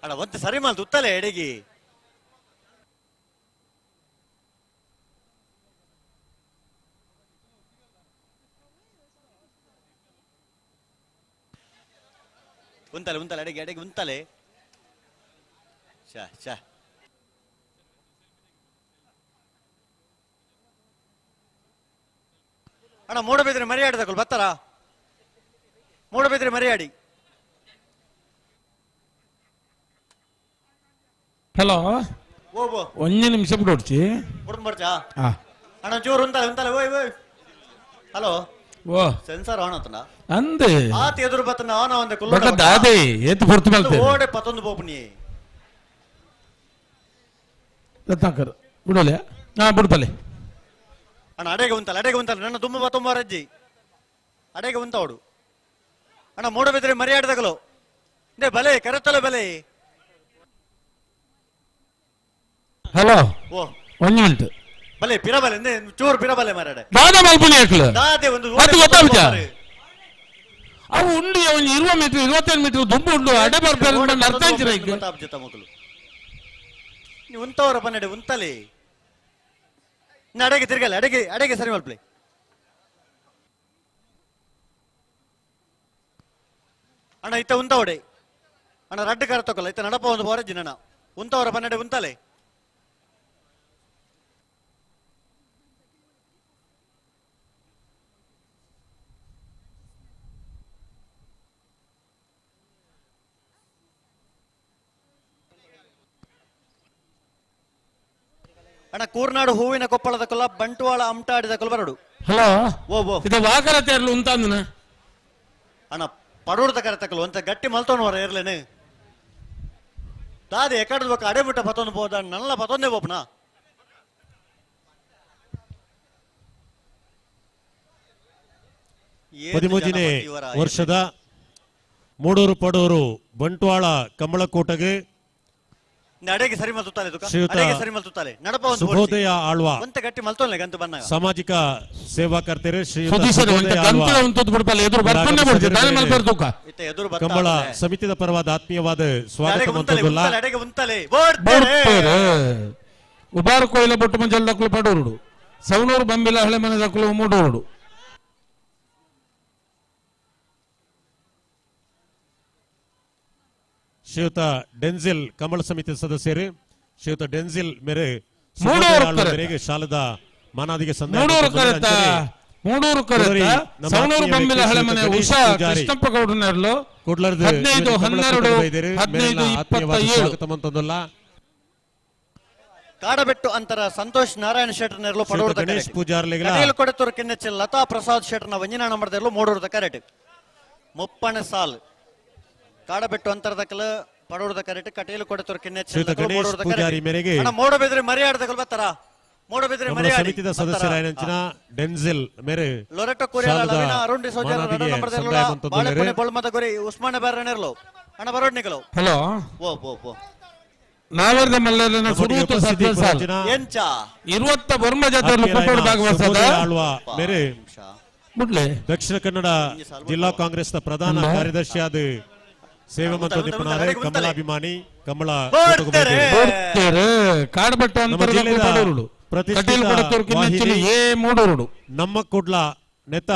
ಅಣ್ಣ ಒಂದು ಸರಿ ಮಾಲ್ದು ಉತ್ತಲೆ ಎಡೆಗೆ ಉಂತಲೆ ಉಂತಲೆ ಅಡೆಗೆ ಅಡೆಗೆ ಉಂತಲೆ ಶಾ ಶಾ ಅಣ್ಣ ಮೂಡಬಿದ್ರೆ ಮರ್ಯಾಡಿದ ಬತ್ತಾರ ಮೂಡಬಿದ್ರೆ ಮರ್ಯಾಡಿ ಹಲೋ ಒಂಜಿ ನಿಮಿಷ ಬಿಡೋಡ್ಚಿ ಬಿಡ್ಬರ್ಚಾ ಅಣ್ಣ ಜೋರು ಉಂತಲೆ ಉಂತಲೆ ಓಯ್ ಓಯ್ ಹಲೋ ಓ ಸೆನ್ಸರ್ ಆನ್ ಆತನ ಅಂದೆ ಆತ ಎದುರು ಬತ್ತನ ಆನ ಒಂದೆ ಕುಲ್ಲ ಬಟ್ ದಾದೆ ಏತ್ ಪೊರ್ತು ಮಲ್ತೆ ಓಡೆ ಪತ್ತೊಂದು ಬೋಪನಿ ರತ್ನಾಕರ್ ಬಿಡೋಲೆ ಹಾ ಬಿಡ್ಬಲೆ ಅಣ್ಣ ಅಡೆಗೆ ಉಂತಲ್ಲ ಅಡೆಗೆ ಉಂತಲ್ಲ ನನ್ನ ದುಮ್ಮ ಬತ್ತೊಂಬ ರಜ್ಜಿ ಅಡೆಗೆ ಉಂತವಡು ಅಣ್ಣ ಮೂಡಬಿದ್ರೆ ಮರ್ಯಾಡದಗಲು they ಬಲೆ ಕರೆತಲೆ ಬಲೆ ಹಲೋ ಓ ಒಂಜಿ ಮಿನಿಟ್ ಬಲೆ ಪಿರಬಲೆ ಅಂದೆ ಚೂರು ಪಿರಬಲೆ ಮಾರಾಡೆ ದಾದ ಮಲ್ಪುನಿ ಅಕ್ಲು ದಾದೆ ಒಂದು ಅದು ಗೊತ್ತಾಗುತ್ತಾ ಅವು ಉಂಡು ಒಂದು 20 ಮೀಟರ್ 25 ಮೀಟರ್ ದುಂಬು ಉಂಡು ಅಡೆ ಬರ್ತಾರೆ ಅಂತ ಅರ್ಥ ಆಯ್ತಿರ ಈಗ ಗೊತ್ತಾಗ್ಜತ್ತ ಮಕ್ಕಳು ನೀವು ಉಂತವರ ಬನ್ನಡೆ ಉಂತಲೆ ಅಡೆಗೆ ತಿರ್ಗಲ್ಲ ಅಡೆಗೆ ಅಡೆಗೆ ಸರಿ ಮಲ್ಪಲೆ ಅಣ್ಣ ಇತ್ತ ಉಂತವಡೆ ಅಣ್ಣ ರಡ್ಡು ಕರ ತಕೊಲ್ಲ ಇತ್ತ ನಡಪ ಒಂದು ಬೋರಜ್ಜಿ ನನ್ನ ಉಂತವರ ಬನ್ನಡೆ ಉಂತಲೆ ಅಣ್ಣ ಕೂರ್ನಾಡು ಹೂವಿನ ಕೊಪ್ಪಳದ ಕೊಲ್ಲ ಬಂಟ್ವಾಳ ಅಮ್ಟಾಡಿದ ಕೊಲ್ಲ ಬರಡು ಹಲೋ ಓ ಓ ಇದು ವಾಕರ ತೇರ್ಲು ಉಂತಂದನ ಅಣ್ಣ ಪಡೋಡ್ದ ಕರೆ ತಕಲು ಅಂತ ಗಟ್ಟಿ ಮಲ್ತೋನು ಇರ್ಲೇನೆ ದಾದೆ ಎಕಡದ ಬೊಕ್ಕ ಅಡೆ ಬಿಟ್ಟ ಪತ್ತೊಂದು ಬೋದ ನಲ್ಲ ಪತ್ತೊಂದೇ ಬೋಪನ 13ನೇ ವರ್ಷದ ಮೂಡೂರು ಪಡೂರು ಬಂಟ್ವಾಳ ಕಂಬಳಕೂಟಗೆ ಅಡೆಗೆ ಸರಿ ಮಲ್ತುತ್ತಾರೆ ಶ್ರೀಯುತ ಅಡೆಗೆ ಸರಿ ಮಲ್ತುತ್ತಾರೆ ನಡಪ ಒಂದು ಸುಬೋಧಯ ಆಳ್ವ ಒಂತೆ ಗಟ್ಟಿ ಮಲ್ತೊನ್ಲೆ ಗಂತು ಬನ್ನಾಗ ಸಾಮಾಜಿಕ ಸೇವಾಕರ್ತರು ಶ್ರೀಯುತ ಸುಧೀಶ್ ಸುಬೋಧಯ ಒಂತೆ ಆಳ್ವ ಗಂತದ ಒಂದು ಬಿಡ್ಪಲ್ಲ ಎದುರು ಬರ್ಪನ್ನೇ ಬರ್ತೀವಿ ದಾನೆ ಮಲ್ಪರ್ ತೂಕ ಇತ್ತ ಎದುರು ಬತ್ತ ಕಂಬಳ ಸಮಿತಿದ ಪರವಾದ ಆತ್ಮೀಯವಾದ ಸ್ವಾಗತ ಅಡೆಗೆ ಉಂತಲೆ ಮಂತೊಂದುಲ್ಲ ಉಂತಲೆ ಅಡೆಗೆ ಉಂತಲೆ ಬೋಡ್ತೇರೆ ಬರ್ಪೇರು ಉಬಾರು ಕೊಯ್ಲ ಬೊಟ್ಟು ಮಂಜಲ್ ದಕ್ಕಲು ಪಡೂರುಡು ಸವಣೂರು ಬಂಬಿಲ ಹಳೆ ಮನೆ ದಕ್ಕಲು ಮೂಡೂರುಡು ಶ್ರೀಯುತ ಡೆನ್ಜಿಲ್ ಕಮಲ ಸಮಿತಿ ಸದಸ್ಯರು ಶ್ರೀಯುತ ಡೆನ್ಜಿಲ್ ಮೇರೆ ಮೂಡೂರು ಸುಬೋಧಯ ಆಳ್ವ ಕರೆತ. ಮೇರೆಗೆ ಶಾಲದ ಮಾನಾದಿಗೆ ಸಂದಾಯ ಮೂಡೂರು ಮಂತೊಂದುಲ್ಲ. ಕರೆತ ಅಂಚನೆ ಮೂಡೂರು ಕರೆತ ಕುದರಿ ನಮ್ಮ ಸವಣೂರು ಆತ್ಮೀಯ ಬಂಬಿಲ ವ್ಯಕ್ತಿ ಹಳೆ ಶ್ರೀಯುತ ಮನೆ ಗಣೇಶ್ ಉಷಾ ಪೂಜಾರಿ. ಕೃಷ್ಣಪ್ಪ ಗೌಡನರ್ಲು ಕುಡ್ಲರ್ದು 15 ಇವರಿಗೆ ಕಮಲ 12 ಕೂಟದ ಬೈದೇರು. 15 ಮೇರೆಲ್ಲ ಆತ್ಮೀಯವಾದ 27 ಸ್ವಾಗತ ಮಂತೊಂದುಲ್ಲ. ಕಾಡಬೆಟ್ಟು ಅಂತರ ಸಂತೋಷ್ ನಾರಾಯಣ ಶೆಟ್ಟರ್ ನೆರಳು ಶ್ರೀಯುತ ಪಡೂರದ ಗಣೇಶ್ ಪೂಜಾರ್ಲಿಗಳ ಕಟೀಲು ಕೊಡೆತೂರು ಕಿನ್ನೆಚ್ಚಿ ಲತಾ ಪ್ರಸಾದ್ ಶೆಟ್ಟರ್ನ ವಂಜಿನ ನಂಬರ್ದಲ್ಲೂ ಮೂಡೂರದ ಕರೆಟ್ ಮುಪ್ಪಣ ಸಾಲ್ ಕಾಡಬೆಟ್ಟು ಅಂತರದಕಲ ಪಡೂರದ ಕರೆಟ್ ಕಟೀಲು ಕೊಡೆತೂರು ಕಿನ್ನೆಚ್ಚಿ ಶ್ರೀಯುತ ಗಣೇಶ್ ಪೂಜಾರಿ ಮೇರೆಗೆ ಮೋಡಬಿದ್ರೆ ಮರಿಯಾಡದಕಲ್ ಬತ್ತಾರ ಮೋಡಬಿದ್ರೆ ಕಮಲ ಮರಿಯಾಡಿ ಸಮಿತಿದ ಸದಸ್ಯರಾಯನಂಚಿನ ಡೆನ್ಜಿಲ್ ಮೇರೆ ಲೊರೆಟೊ ಕೊರಿಯಾಲ ಶಾಲದ ಲವಿನಾ ಅರುಣ್ ಡಿಸೋಜ ಮಾನಾದಿಗೆ ನಂಬರ್ದಲ್ಲೂ ಸಂದಾಯ ಮಂತೊಂದುಲ್ಲೆರು. ಬಾಳೆಪುಣೆ ಬೊಳ್ಮದ ಗುರಿ ಉಸ್ಮಾನ ಬ್ಯಾರನೆರ್ಲು ಅಣ್ಣ ಬರೋಡ್ ನಿಕಲು ಹಲೋ ಓ ಓ ಓ ನಾವರ್ದ ಮಲ್ಲರನ ನಮ್ಮೊಟ್ಟಿಗೆ ಸುರೂತ ಉಪಸ್ಥಿತಿ ಸದ್ಯ ಸಾಲ್ ಪುರಚಿನ ಎಂಚ ಇರುವತ್ತ ಬರ್ಮ ಜಾತ್ರೆ ಆತ್ಮೀಯರಾಯನ ಕೂಟೋಡು ಭಾಗವಹಿಸದ ಸುಬೋಧಯ ಆಳ್ವ ಮೇರೆ ಬಿಡ್ಲೆ ದಕ್ಷಿಣ ಕನ್ನಡ ಜಿಲ್ಲಾ ಕಾಂಗ್ರೆಸ್ನ ಪ್ರಧಾನ ಅಂದ. ಕಾರ್ಯದರ್ಶಿಯಾದ ಸೇವೆ ಮಂತ್ರ ನಿಪುಣರೇ ಕಮಲಾಭಿಮಾನಿ ಕಮಲ ಬರ್ತಾರೆ. ಬರ್ತಾರೆ ಕಾಡಬೆಟ್ಟು ನಮ್ಮ ಅಂತರದ ಜಿಲ್ಲೆಯ ಪಡೂರುಡು ಪ್ರತಿಷ್ಠಿತ ಕಟೀಲು ಕೊಡತೂರು ಕಿನ್ನೆಚ್ಚಲಿ ವಾಹಿನಿ ಎ ಮೂಡೂರುಡು ನಮ್ಮ ಕುಡ್ಲ ನೆತ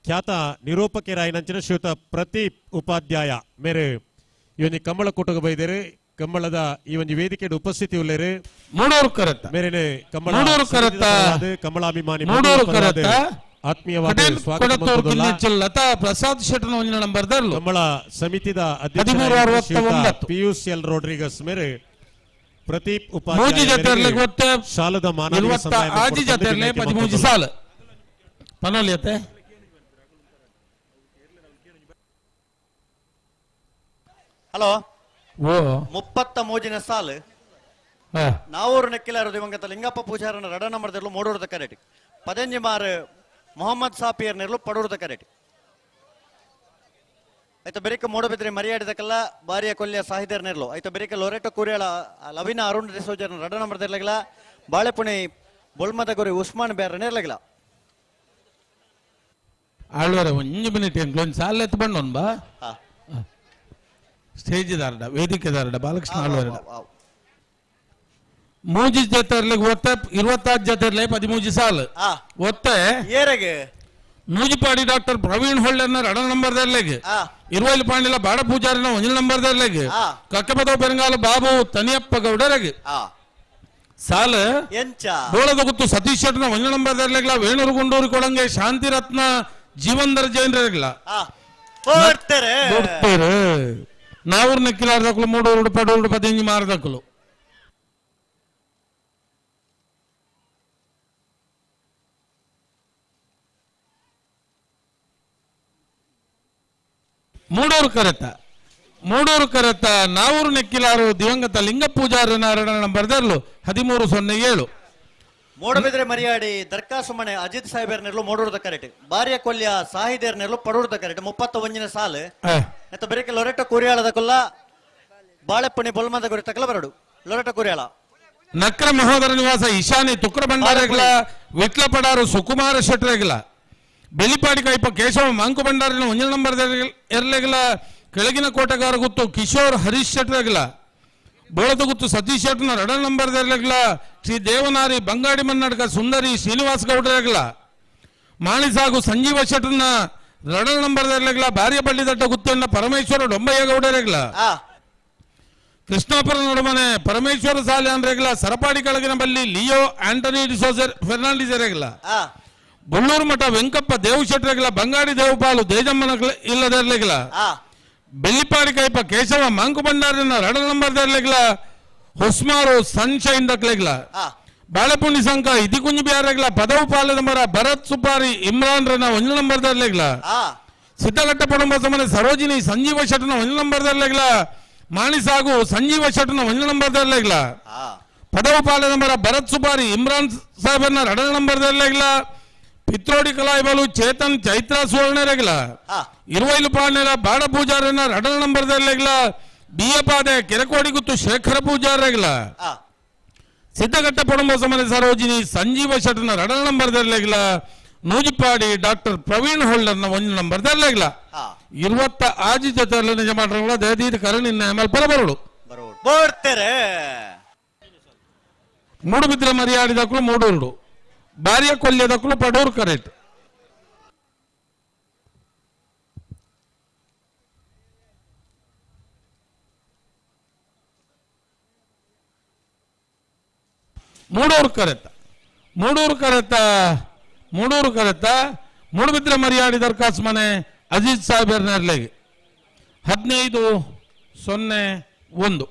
ಖ್ಯಾತ ನಿರೂಪಕರಾಯಿನಂಚಿನ ಶ್ರೀಯುತ ಪ್ರದೀಪ್ ಉಪಾಧ್ಯಾಯ ಮೇರೆ ಈ ಒಂಜಿ ಕಂಬಳ ಕೂಟಗ ಬೈದೇರು ಕಂಬಳದ ಈ ಒಂಜಿ ವೇದಿಕೆಡ್ ಉಪಸ್ಥಿತಿ ಉಲ್ಲೇರು ಮೂಡೂರು ಕರೆತ ಮೇರೆನೆ ಕಂಬಳ ಮೂಡೂರು ಸಮಿತಿದ ಕರೆತ. ಪರವಾದ ಕಮಲಾಭಿಮಾನಿ ಮೂಡೂರು ಬಂಧುಗಳ ಪರವಾದ ಕರೆತ. ಆತ್ಮೀಯವಾದ ಕಟೀಲು ಸ್ವಾಗತ ಕೊಡತೂರು ಮಂತೊಂದುಲ್ಲ. ಕಿನ್ನೆಚ್ಚಲ್ ಲತಾ ಪ್ರಸಾದ್ ಶೆಟ್ಟರ್ನ ಒಂಜಿನ ನಂಬರ್ ದರ್ಲು ಕಂಬಳ ಸಮಿತಿದ 1369. ಪಿಯೂಷ್ ಎಲ್ ರೋಡ್ರಿಗಸ್ ಮೇರೆ ಪ್ರದೀಪ್ ಮೂಜಿ ಉಪಾಧ್ಯಾಯ ಜತೆರ್ಲೆ ಮೇರೆಗೆ ಗೊತ್ತೆ ಶಾಲದ ಮಾನವೀಯ ಇರುವತ್ತ ಸಂದಾಯ ಆಜಿ ಮಂತೊಂದು ಜತೆರ್ಲೆ ವಿನಂತಿ ಪದಿಮೂಜಿ ಮಂತೊಂದುಲ್ಲ. ಸಾಲು ಪನೋಲಿಯತ್ತೆ ಹಲೋ ಓ ಮುಪ್ಪತ್ತ ಮೂಜಿನ ಸಾಲು ಹಾ. ನಾವೂರು ನೆಕ್ಕಿಲಾರು ದಿವಂಗತ ಲಿಂಗಪ್ಪ ಪೂಜಾರನ ರಡ ನಂಬರ್ದಲ್ಲೂ ಮೂಡೂರದ ಕರೆಟ್ ಪದಂಜಿ ಮಾರು ಮೊಹಮ್ಮದ್ ಸಾಪಿಯರ್ ನೆರಳು ಪಡೂರದ ಕರೆಟ್ ಆಯ್ತು ಬೆರಿಕ ಮೂಡಬಿದ್ರೆ ಮರಿಯಾಡಿದಕ್ಕೆಲ್ಲ ಬಾರಿಯ ಕೊಲ್ಯ ಸಾಹಿದರ್ ನೆರಳು ಆಯ್ತು ಬೆರಿಕ ಲೊರೆಟೊ ಕೂರಿಯಾಳ ಲವಿನ ಅರುಣ್ ಡಿಸೋಜರ್ನ ರಡ ನಂಬರ್ದಿರ್ಲಾಗಿಲ್ಲ ಬಾಳೆಪುಣಿ ಬೊಲ್ಮದ ಗುರಿ ಉಸ್ಮಾನ್ ಬೇರ ನೆರಲಾಗಿಲ್ಲ ಆಳ್ವರೆ ಒಂಜಿ ಮಿನಿಟ್ ಎಂಕ್ಲು ಒಂಜಿ ಸಾಲ ಎತ್ತು ಬಣ್ಣೊನ್ ಬಾ ಹಾ. ಸ್ಟೇಜ್ ದಾರಡ ವೇದಿಕೆ ದಾರಡ ಬಾಲಕೃಷ್ಣ ಆಳ್ವರಡ ಮೂಜಿ ಜೊತೆರ್ಲಿಗೆ ಒತ್ತೆ ಇರುವತ್ತಾರು ಜೊತೆರ್ಲೆ ಪದಿಮೂಜಿ ಸಾಲು ಆ. ಒತ್ತೆ ಏರೆಗೆ ನೂಜಿಪಾಡಿ ಡಾಕ್ಟರ್ ಪ್ರವೀಣ್ ಹೊಳ್ಳೆರ್ನ ರಡ ನಂಬರ್ ದರ್ಲೆಗ್ ಆ. ಇರುವೈಲು ಪಾಂಡಿಲ ಬಾಡ ಪೂಜಾರಿನ ಒಂಜಿನ ನಂಬರ್ ದರ್ಲೆಗ್ ಆ. ಕಕ್ಕಪದ ಬೆಂಗಾಲ ಬಾಬು ತನಿಯಪ್ಪ ಗೌಡರಗ್ ಆ ಸಾಲ ಎಂಚ ಬೋಳದ ಗುತ್ತು ಸತೀಶ್ ಶೆಟ್ಟರ್ನ ಒಂಜಿನ ನಂಬರ್ ದರ್ಲೆಗ್ಲ ವೇಣೂರು ಗುಂಡೂರು ಕೊಡಂಗೆ ಶಾಂತಿರತ್ನ ಜೀವಂಧರ ಜೈನರಗ್ಲ ಆ ಓಡ್ತಾರೆ ಕೊಡ್ತೇರು ನಾವೂರು ನೆಕ್ಕಿಲಾರ್ದಕ್ಕಲು ಮೂಡೂರು ಪಡೂರು ಪದಿಂಜಿ ಮಾರದಕ್ಕಲು ಮೂಡೂರು ಕರೆತ ಮೂಡೂರು ಕರೆತ ನಾವೂರು ನೆಕ್ಕಿಲಾರು ದಿವಂಗತ ಲಿಂಗ ಪೂಜಾರಿ ನಾರಾಯಣ ಬರ್ದರ್ಲು 1307 ಮೂಡಬಿದ್ರೆ ಮರಿಯಾಡಿ ದರ್ಕಾಸು ಮನೆ ಅಜಿತ್ ಸಾಹೇಬರ್ ನೆರಳು ಮೂಡೂರದ ಕರೆಟ್ ಬಾರಿಯ ಕೊಲ್ಯ ಸಾಹಿದೇರ್ ನೆರಳು ಪಡೂರದ ಕರೆಟ್ ಮುಪ್ಪತ್ತ ಒಂಜಿನ ಸಾಲು ಮತ್ತು ಬೆರಕೆ ಲೊರೆಟೊ ಕೂರಿಯಾಳದ ಕೊಲ್ಲ ಬಾಳೆಪ್ಪಣಿ ಬೊಲ್ಮದ ಗುರಿ ತಕಲ ಬರಡು ಲೊರೆಟೊ ಕೂರಿಯಾಳ ನಕ್ರ ಮಹೋದರ ನಿವಾಸ ಈಶಾನಿ ತುಕ್ರ ಭಂಡಾರಗಳ ವಿಟ್ಲಪಡಾರು ಸುಕುಮಾರ ಶೆಟ್ಟರೆಗಲ ಬೆಲಿಪಾಡಿ ಕೈಪ ಕೇಶವ ಮಾಂಕು ಭಂಡಾರಿನ ಒಂಜಿನ ನಂಬರ್ ಎರ್ಲೆಗಲ ಕೆಳಗಿನ ಕೋಟೆಗಾರ ಗುತ್ತು ಕಿಶೋರ್ ಹರೀಶ್ ಶೆಟ್ಟರೆಗಲ ಬೋಳದ ಗುತ್ತು ಸತೀಶ್ ಶೆಟ್ಟನ ರಡ ನಂಬರ್ ಎರ್ಲೆಗಲ ಶ್ರೀ ದೇವನಾರಿ ಬಂಗಾಡಿ ಮನ್ನಡ್ಕ ಸುಂದರಿ ಶ್ರೀನಿವಾಸ ಗೌಡರೆಗಲ ಮಾಣಿಸಾಗು ಸಂಜೀವ ಶೆಟ್ಟನ ರಡ ನಂಬರ್ ಎರ್ಲೆಗಲ ಬಾರ್ಯ ಬಳ್ಳಿದಟ್ಟ ಗುತ್ತಣ್ಣ ಪರಮೇಶ್ವರ ಡೊಂಬಯ್ಯ ಗೌಡರೆಗಲ ಕೃಷ್ಣಾಪುರ ನಡುಮನೆ ಪರಮೇಶ್ವರ ಸಾಲ್ಯಾನ್ ರೆಗ್ಲ ಸರಪಾಡಿ ಕೆಳಗಿನ ಬಲ್ಲಿ ಲಿಯೋ ಆಂಟನಿ ಡಿಸೋಜರ್ ಫೆರ್ನಾಂಡಿಸ್ ರೆಗ್ಲ ಬೊಳ್ಳೂರು ಮಠ ವೆಂಕಪ್ಪ ದೇವು ಶೆಟ್ಟರೆಗ್ಲ ಬಂಗಾಡಿ ದೇವಪಾಲು ದೇಜಮ್ಮನ ಇಲ್ಲದರ್ಲೆಗ್ಲ ಬೆಳ್ಳಿಪಾಡಿ ಕೈಪ Keshava Monk ಭಂಡಾರಿನ ರಡ number ದರ್ಲೆಗ್ಲ Hosmaru sunshine ದಕ್ಲೆಗ್ಲ ಬಾಳೆಪುಂಡಿ ಸಂಕ ಇದಿಕುಂಜಿ ಬಿಹಾರೆಗ್ಲ ಪದವು ಪಾಲದ ಮರ ಭರತ್ ಸುಪಾರಿ ಇಮ್ರಾನ್ ರನ ಒಂದು ನಂಬರ್ ದರ್ಲೆಗ್ಲ ಸಿದ್ದಘಟ್ಟ ಪಡಂಬ ಸಮನೆ ಸರೋಜಿನಿ ಸಂಜೀವ ಶೆಟ್ಟನ ಒಂದು ನಂಬರ್ ದರ್ಲೆಗ್ಲ ಮಾಣಿಸಾಗು ಸಂಜೀವ ಶೆಟ್ಟನ ಒಂದು ನಂಬರ್ ದರ್ಲೆಗ್ಲ ಪದವು ಪಾಲದ ಮರ ಭರತ್ ಸುಪಾರಿ ಇಮ್ರಾನ್ ಸಾಹೇಬರ್ನ ರಡ ನಂಬರ್ ದರ್ಲೆಗ್ಲ ಪಿತ್ರೋಡಿ ಕಲಾಯಿಬಲು ಚೇತನ್ ಚೈತ್ರ ಸುವರ್ಣರೆಗ್ಲ ಇರುವೈಲು ಪಾಂಡ್ಯರ ಬಾಡ ಪೂಜಾರನ ರಡ ನಂಬರ್ ದರ್ಲೆಗ್ಲ ಬಿಯಪಾದೆ ಕೆರಕೋಡಿಗುತ್ತು ಶೇಖರ ಪೂಜಾರಗಳ ಸಿದ್ಧಘಟ್ಟ ಪೊಡಂಬ ಸಮನೆ ಸರೋಜಿನಿ ಸಂಜೀವ ಶೆಟ್ಟನ ರಡಲ್ ನಂಬರ್ ದರ್ಲೆಗ್ಲ ನೂಜಿಪಾಡಿ ಡಾಕ್ಟರ್ ಪ್ರವೀಣ್ ಹೋಲ್ಡರ್ನ ಒಂದು ನಂಬರ್ ದರ್ಲೆಗ್ಲ 26 ಜೊತೆ ನಿಜ ಮಾಡ್ರಗಳ ದಯದೀದ ಕರುಣಿನ ಮಲ್ಪರ ಬರೋಡು ಬೋಡ್ತಾರೆ. ಮೂಡುಬಿದ್ರೆ ಮರಿಯಾಡಿದಕ್ಕಳು ಮೂಡೂರುಡು ಬಾರಿಯ ಕೊಲ್ಯದಕ್ಕಳು ಪಡೂರು ಕರೆಕ್ಟ್. ಮೂಡೂರು ಕರೆತ ಮೂಡೂರು ಕರೆತ ಮೂಡೂರು ಕರೆತ ಮೂಡುಬಿದ್ರೆ ಮರಿಯಾಡಿ ದರ್ಖಾಸ್ ಮನೆ ಅಜೀಜ್ ಸಾಹೇಬರ್ ನೆರ್ಲೆಗೆ 15-0-1.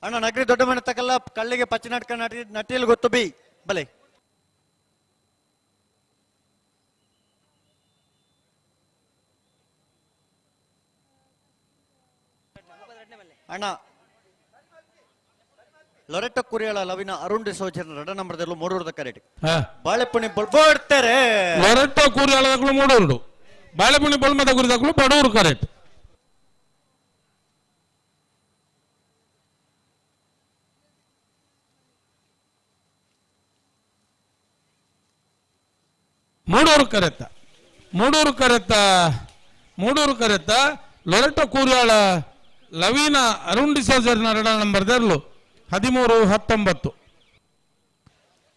ಅಣ್ಣ ನಗರಿ ದೊಡ್ಡ ಮನೆ ತಕಲ್ಲ ಕಳ್ಳಿಗೆ ಪಚ್ಚನಾಟಕ ನಟಿಯಲ್ಲಿ ಗೊತ್ತು ಬಿ ಬಲೆ. ಅಣ್ಣ ಲೊರೆಟ್ಟ ಕುರಿಯಾಳ ಲವಿನ ಅರುಣ್ ಡಿಸೋಜರ್ ರಡ ನಂಬರ್ದಲ್ಲೂ ಮೂಡೂರದ ಕರೆಟ್ ಬಾಳೆಪುಣಿ ಬೋಡ್ತಾರೆ. ಲೊರೆಟ್ಟ ಕುರಿಯಾಳದಕ್ಕಳು ಮೂಡೂರುಡು ಬಾಳೆಪುಣಿ ಬೊಲ್ಮದ ಗುರಿದಕ್ಕಳು ಬಡೂರು ಕರೆಟ್. ಮೂಡೂರು ಕರೆತ ಮೂಡೂರು ಕರೆತ ಮೂಡೂರು ಕರೆತ ಲೊರೆಟ್ಟ ಕೂರಿಯಾಳ ಲವೀನ ಅರುಣ್ ಡಿಸೋಜರ್ ರಡ ನಂಬರ್ ದರ್ಲು 13-19.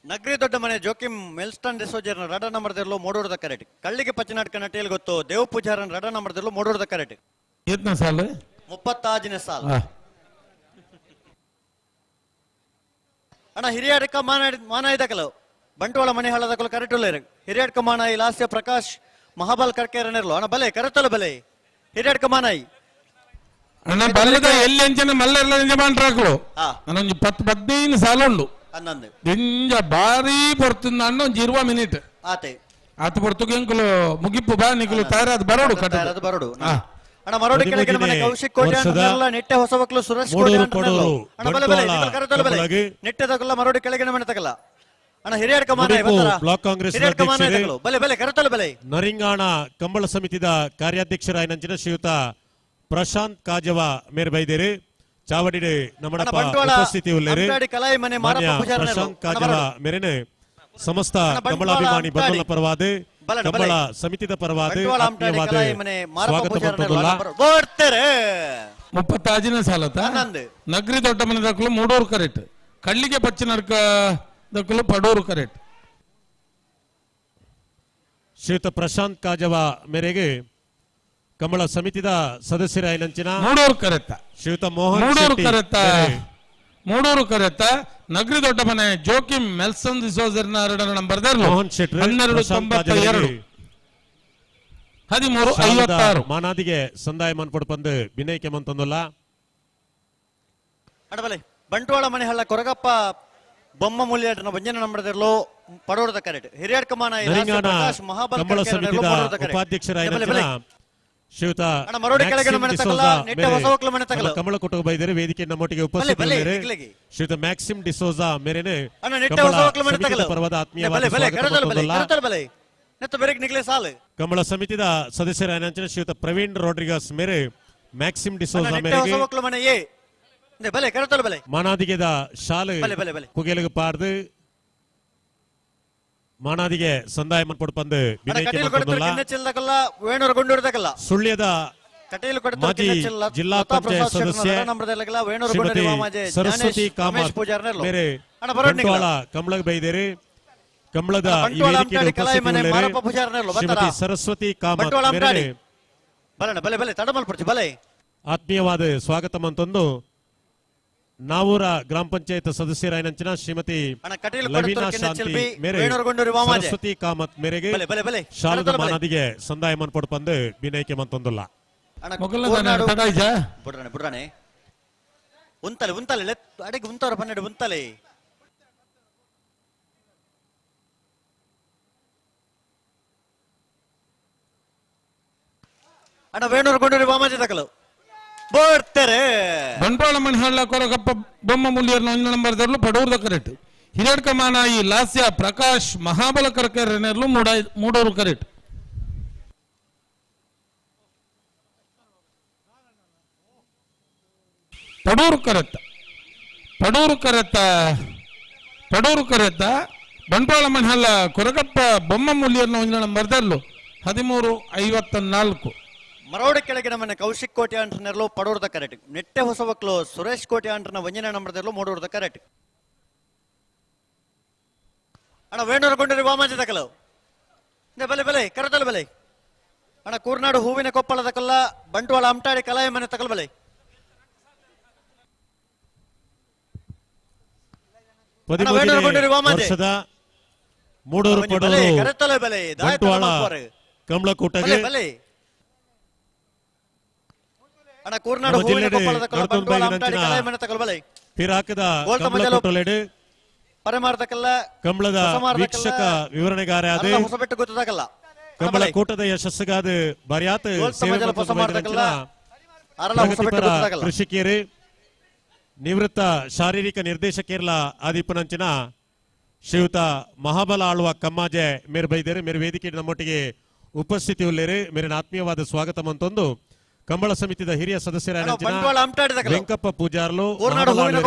ನಗರಿ ದೊಡ್ಡ ಮನೆ ಜೋಕಿಮ್ ಮೆಲ್ಸ್ಟನ್ ಡಿಸೋಜರ್ ರಡ ನಂಬರ್ ದರ್ಲು ಮೂಡೂರದ ಕರೆಟ್. ಕಳ್ಳಿಗೆ ಪಚ್ಚನಾಟಕ ನಟಿಯಲ್ಲಿ ಗೊತ್ತು ದೇವ್ ಪೂಜಾರನ್ ರಡ ನಂಬರ್ ದರ್ಲು ಮೂಡೂರದ ಕರೆಟ್. ಏತ್ನ ಸಾಲು 36ನೇ ಸಾಲು. ಅಣ್ಣ ಹಿರಿಯರಕ ಮಾನಾಯ್ದಕಲು ಬಂಟ್ವಾಳ ಮನೆ ಹಳ್ಳದಕಲು ಕರೆಟ್ ಉಳ್ಳೇರು ಹಿರಿಯಡ್ಕ ಮಾನಾಯಿ ಲಾಸ್ಯ ಪ್ರಕಾಶ್ ಮಹಾಬಲ್ ಕರ್ಕೇರನಿರ್ಲು. ಅಣ್ಣ ಬಲೆ ಕರೆತಲು ಬಲೆ ಹಿರಿಯಡ್ಕ ಮಾನಾಯಿ. ಅಣ್ಣ ಬಲ್ಲದ ಎಲ್ಲಿ ಅಂಚನೆ ಮಲ್ಲೆಲ್ಲ ಯಜಮಾನ್ರಾಕಳು ನಾನೊಂದು 10-15 ಸಾಲ ಉಂಡು ದಿಂಜ ಭಾರಿ ಬರ್ತದ ಅಣ್ಣ ಒಂಜಿ 20 ಮಿನಿಟ್ ಆತೆ ಆತ ಬರ್ತುಗೆ ಎಂಕುಲು ಮುಗಿಪ್ಪು ಬಾ ನಿಕುಲು ತಯಾರಾದ ಬರೋಡು ತಯಾರಾದ ಬರೋಡು. ಅಣ್ಣ ಮರೋಡಿ ಕೆಳಗಿನ ಮನೆ ಕೌಶಿಕ್ ಕೋಟೆ ಅಣ್ಣನೆಲ್ಲ ನಿಟ್ಟೆ ಹೊಸಬಕ್ಲು ಸುರೇಶ್ ಕೋಟೆ ಅಣ್ಣನೆಲ್ಲ. ಅಣ್ಣ ಬಲೆ ಬಲೆ ನಿಕುಲು ಕರೆತಲು ಬಲೆ ನಿಟ್ಟೆದಕಲ್ಲ ಮರೋಡಿ ಕೆಳಗಿನ ಮನೆ ತಕಲ್ಲ. ಅಣ್ಣ ಹಿರಿಯಡ್ಕ ಮಾನಾಯಿ ಬಂದರ ಬ್ಲಾಕ್ ಕಾಂಗ್ರೆಸ್ ಹಿರಿಯಡ್ಕ ಮಾನಾಯಿ ತಕಲು ಬಲೆ ಬಲೆ ಕರೆತಲು ಬಲೆ. ನರಿಂಗಾಣ ಕಂಬಳ ಸಮಿತಿದ ಕಾರ್ಯಾಧ್ಯಕ್ಷರಾಯನಂಚಿನ ಶ್ರೀಯುತ ಪ್ರಶಾಂತ್ ಕಾಜವ ಮೇರ್ ಬೈದೇರಿ ಚಾವಡಿಡೆ ನಮ್ಮಡಪ್ಪ ಉಪಸ್ಥಿತಿ ಉಳ್ಳೇರಿ. ಪ್ರಶಾಂತ್ ಕಾಜವ ಮೇರೆನೆ ಸಮಸ್ತ ಕಂಬಳಾಭಿಮಾನಿ ಬಂಧುಗಳ ಪರವಾದ ಕಂಬಳ ಸಮಿತಿದ ಪರವಾದ ಆತ್ಮೀಯವಾದ ಸ್ವಾಗತ ಮಂತೊಂದುಲ್ಲ. 36ನೇ ಸಾಲತ ನಗರಿ ದೊಡ್ಡ ಮನೆ ದಕ್ಕಲು ಮೂಡೂರು ಕರೆಕ್ಟ್ ಕಳ್ಳಿಗೆ ಪಚ್ಚಿನರ್ಕ ದಕ್ಕಲು ಪಡೂರು ಕರೆಕ್ಟ್. ಶ್ರೀಯುತ ಪ್ರಶಾಂತ್ ಕಾಜವ ಮೇರೆಗೆ ಕಂಬಳ ಸಮಿತಿದ ಸದಸ್ಯರಾಯನಂಚಿನ ಮೂಡೂರು ಕರೆತ ಶ್ರೀಯುತ ಮೋಹನ್ ಮೂಡೂರು ಶೆಟ್ಟಿ ಕರೆತ ಮೂಡೂರು ಕರೆತ ನಗರಿ ದೊಡ್ಡ ಮನೆ ಜೋಕಿಮ್ ಮೆಲ್ಸನ್ ಡಿಸೋಜರ್ನ ನಂಬರ್ ಮೋಹನ್ ಶೆಟ್ಟಿ 12-92 13-56. ಮಾನಾದಿಗೆ ಸಂದಾಯ ಮನ್ಪಡು ಪಂದು ವಿನಯಕ್ಕೆ ಮಂತಂದುಲ್ಲ. ಅಡಬಲೆ ಬಂಟ್ವಾಳ ಮನೆಹಳ್ಳ ಕೊರಗಪ್ಪ ಬೊಮ್ಮ ಮೂಲ್ಯನ ವಂಜನ ನಂಬರದಿರಲು ಪಡೋರದ ಕರೆಟ್ ಹಿರಿಯಡ್ಕ ಮಾನಾಯಿ ಪ್ರಕಾಶ್ ಮಹಾಬಲ್ ಕಂಬಳ ಸಮಿತಿದ ಉಪಾಧ್ಯಕ್ಷರಾಯನಂಚಿನ ಶ್ರೀಯುತ ಕಮಲ ಕುಟುಂಬ ಬೈದರೆ ವೇದಿಕೆ ನಮ್ಮೊಟ್ಟಿಗೆ ಉಪಸ್ಥಿತರಿದ್ದಾರೆ. ಶ್ರೀಯುತ ಮ್ಯಾಕ್ಸಿಮ್ ಡಿಸೋಜಾ ಮೇರೆನೆ ಪರ್ವದ ಆತ್ಮೀಯವಾದ ಕಮಲ ಸಮಿತಿದ ಸದಸ್ಯರಾಯನಂಚಿನ ಶ್ರೀಯುತ ಪ್ರವೀಣ್ ರೋಡ್ರಿಗಸ್ ಮೇರೆ ಮ್ಯಾಕ್ಸಿಮ್ ಡಿಸೋಜಾ ಮೇರೆಗೆ ಮಾನಾದಿಗೆದ ಶಾಲೆ ಕುಗೆಲುಗು ಪಾರ್ದು ಮಾನಾದಿಗೆ ಸಂದಾಯ ಮನ್ಪೊಡು ಪಂದು ಸುಳ್ಯದ ಮಾಜಿ ಜಿಲ್ಲಾ ಪಂಚಾಯತ್ ಸದಸ್ಯ ಶ್ರೀಮತಿ ಸರಸ್ವತಿ ಕಾಮತ್ ಮೇರೆ ಬಂಟ್ವಾಳ ಕಮಲಗ್ ಬೈದೇರಿ ಕಮಲದ ಈ ವೇದಿಕೆಯಲ್ಲಿ ಉಪಸ್ಥಿತರಿದ್ದಾರೆ. ಶ್ರೀಮತಿ ಸರಸ್ವತಿ ಕಾಮತ್ ಮೇರೆ ಆತ್ಮೀಯವಾದ ಸ್ವಾಗತ ಮಂತೊಂದು ನಾವೂರ ಗ್ರಾಮ ಪಂಚಾಯತ್ ಸದಸ್ಯರಾಯನಂಚಿನ ಶ್ರೀಮತಿ ಲವೀನಾ ಶಾಂತಿ ಮೇರೆ ಸರಸ್ವತಿ ಕಾಮತ್ ಮೇರೆಗೆ ಶಾಲದ ಮಾನದಿಗೆ ಸಂದಾಯ ಮನ್ಪೊಡು ಪಂದು ವಿನಯಕ್ಕೆ ಮಂತೊಂದುಲ್ಲ. ಉಂತಲೆ ಉಂತಲೆ ಅಡಿಗೆ ಉಂತವ್ರ 12 ಉಂತಲೆ. ಅಣ್ಣ ವೇಣೂರು ಗೊಂಡೂರಿ ವಾಮಾಜಿ ತಕಲು ಬೋಡ್ತಾರೆ. ಬಂಟ್ವಾಳ ಮಣಿಹಳ್ಳ ಕೊರಗಪ್ಪ ಬೊಮ್ಮ ಮೂಲ್ಯರ್ನ ಒಂದು ನಂಬರ್ ದರ್ಲು ಪಡೂರ್ದ ಕರೆಕ್ಟ್ ಹಿರಡ್ಕ ಮಾನಾಯಿ ಲಾಸ್ಯ ಪ್ರಕಾಶ್ ಮಹಾಬಲ ಕರ್ಕರ್ನೆರ್ಲು ಮೂಡೂರು ಕರೆಕ್ಟ್. ಪಡೂರು ಕರೆತ್ತ ಪಡೂರು ಕರೆತ್ತ ಪಡೂರು ಕರೆತ್ತ ಬಂಟ್ವಾಳ ಮನಹಲ್ಲ ಕೊರಗಪ್ಪ ಬೊಮ್ಮ ಮೂಲ್ಯನ ಒಂಜಿ ನಂಬರ್ದಲ್ಲು 13:54. ಮರೋಡ ಕೆಳಗಿನ ಮನೆ ಕೌಶಿಕ್ ಕೋಟಿ ಅಂಟನೆರ್ಲು ಪಡೂರ್ದ ಕರೆಟ್. ನೆಟ್ಟೆ ಹೊಸವಕ್ಲು ಸುರೇಶ್ ಕೋಟಿ ಅಂಟನ ಒಂಜನೇ ನಂಬರ್ದಲ್ಲೂ ಮೂಡೂರ್ದ ಕರೆಟ್. ಅಣ್ಣ ವೇಣೂರು ಗೊಂಡರಿ ವಾಮಾಜಿ ತಕಲು ಬಲೆ ಬಲೆ ಕರತಲು ಬಲೆ. ಅಣ್ಣ ಕೂರ್ನಾಡು ಹೂವಿನ ಕೊಪ್ಪಳ ತಕಲ್ಲ ಬಂಟ್ವಾಳ ಅಮ್ಟಾಡಿ ಕಲಾಯ ಮನೆ ತಕಲ್ ಬಲೆ. ವರ್ಷದ ಮೂಡೂರು ಪಡೂರು ಬಂಟ್ವಾಳ ಕಮಲಕೂಟಗೆ ಪಿರಾಕದ ಕಮಲಕೂಟಲೆಡು ಕಮಲದ ವೀಕ್ಷಕ ವಿವರಣೆಗಾರ ಕಮಲಕೂಟದ ಯಶಸ್ಸಿಗಾದ ಬರ್ಯಾತ ಸೇವೆ ಕೃಷಿಕರು ನಿವೃತ್ತ ಶಾರೀರಿಕ ನಿರ್ದೇಶಕಿರ್ಲ ಆದಿಪನಂಚಿನ ಶ್ರೀಯುತ ಮಹಾಬಲ ಆಳುವ ಕಮ್ಮಾಜೆ ಮೇರು ಬೈದೇರು ಮೇರು ವೇದಿಕೆ ನಮ್ಮೊಟ್ಟಿಗೆ ಉಪಸ್ಥಿತಿ ಉಳ್ಳೇರು ಮೇರಿನ ಆತ್ಮೀಯವಾದ ಸ್ವಾಗತ ಅಂತೊಂದು ಕಂಬಳ ಸಮಿತಿದ ಹಿರಿಯ ಸದಸ್ಯರಾದ ವೆಂಕಪ್ಪ ಪೂಜಾರ್ಲು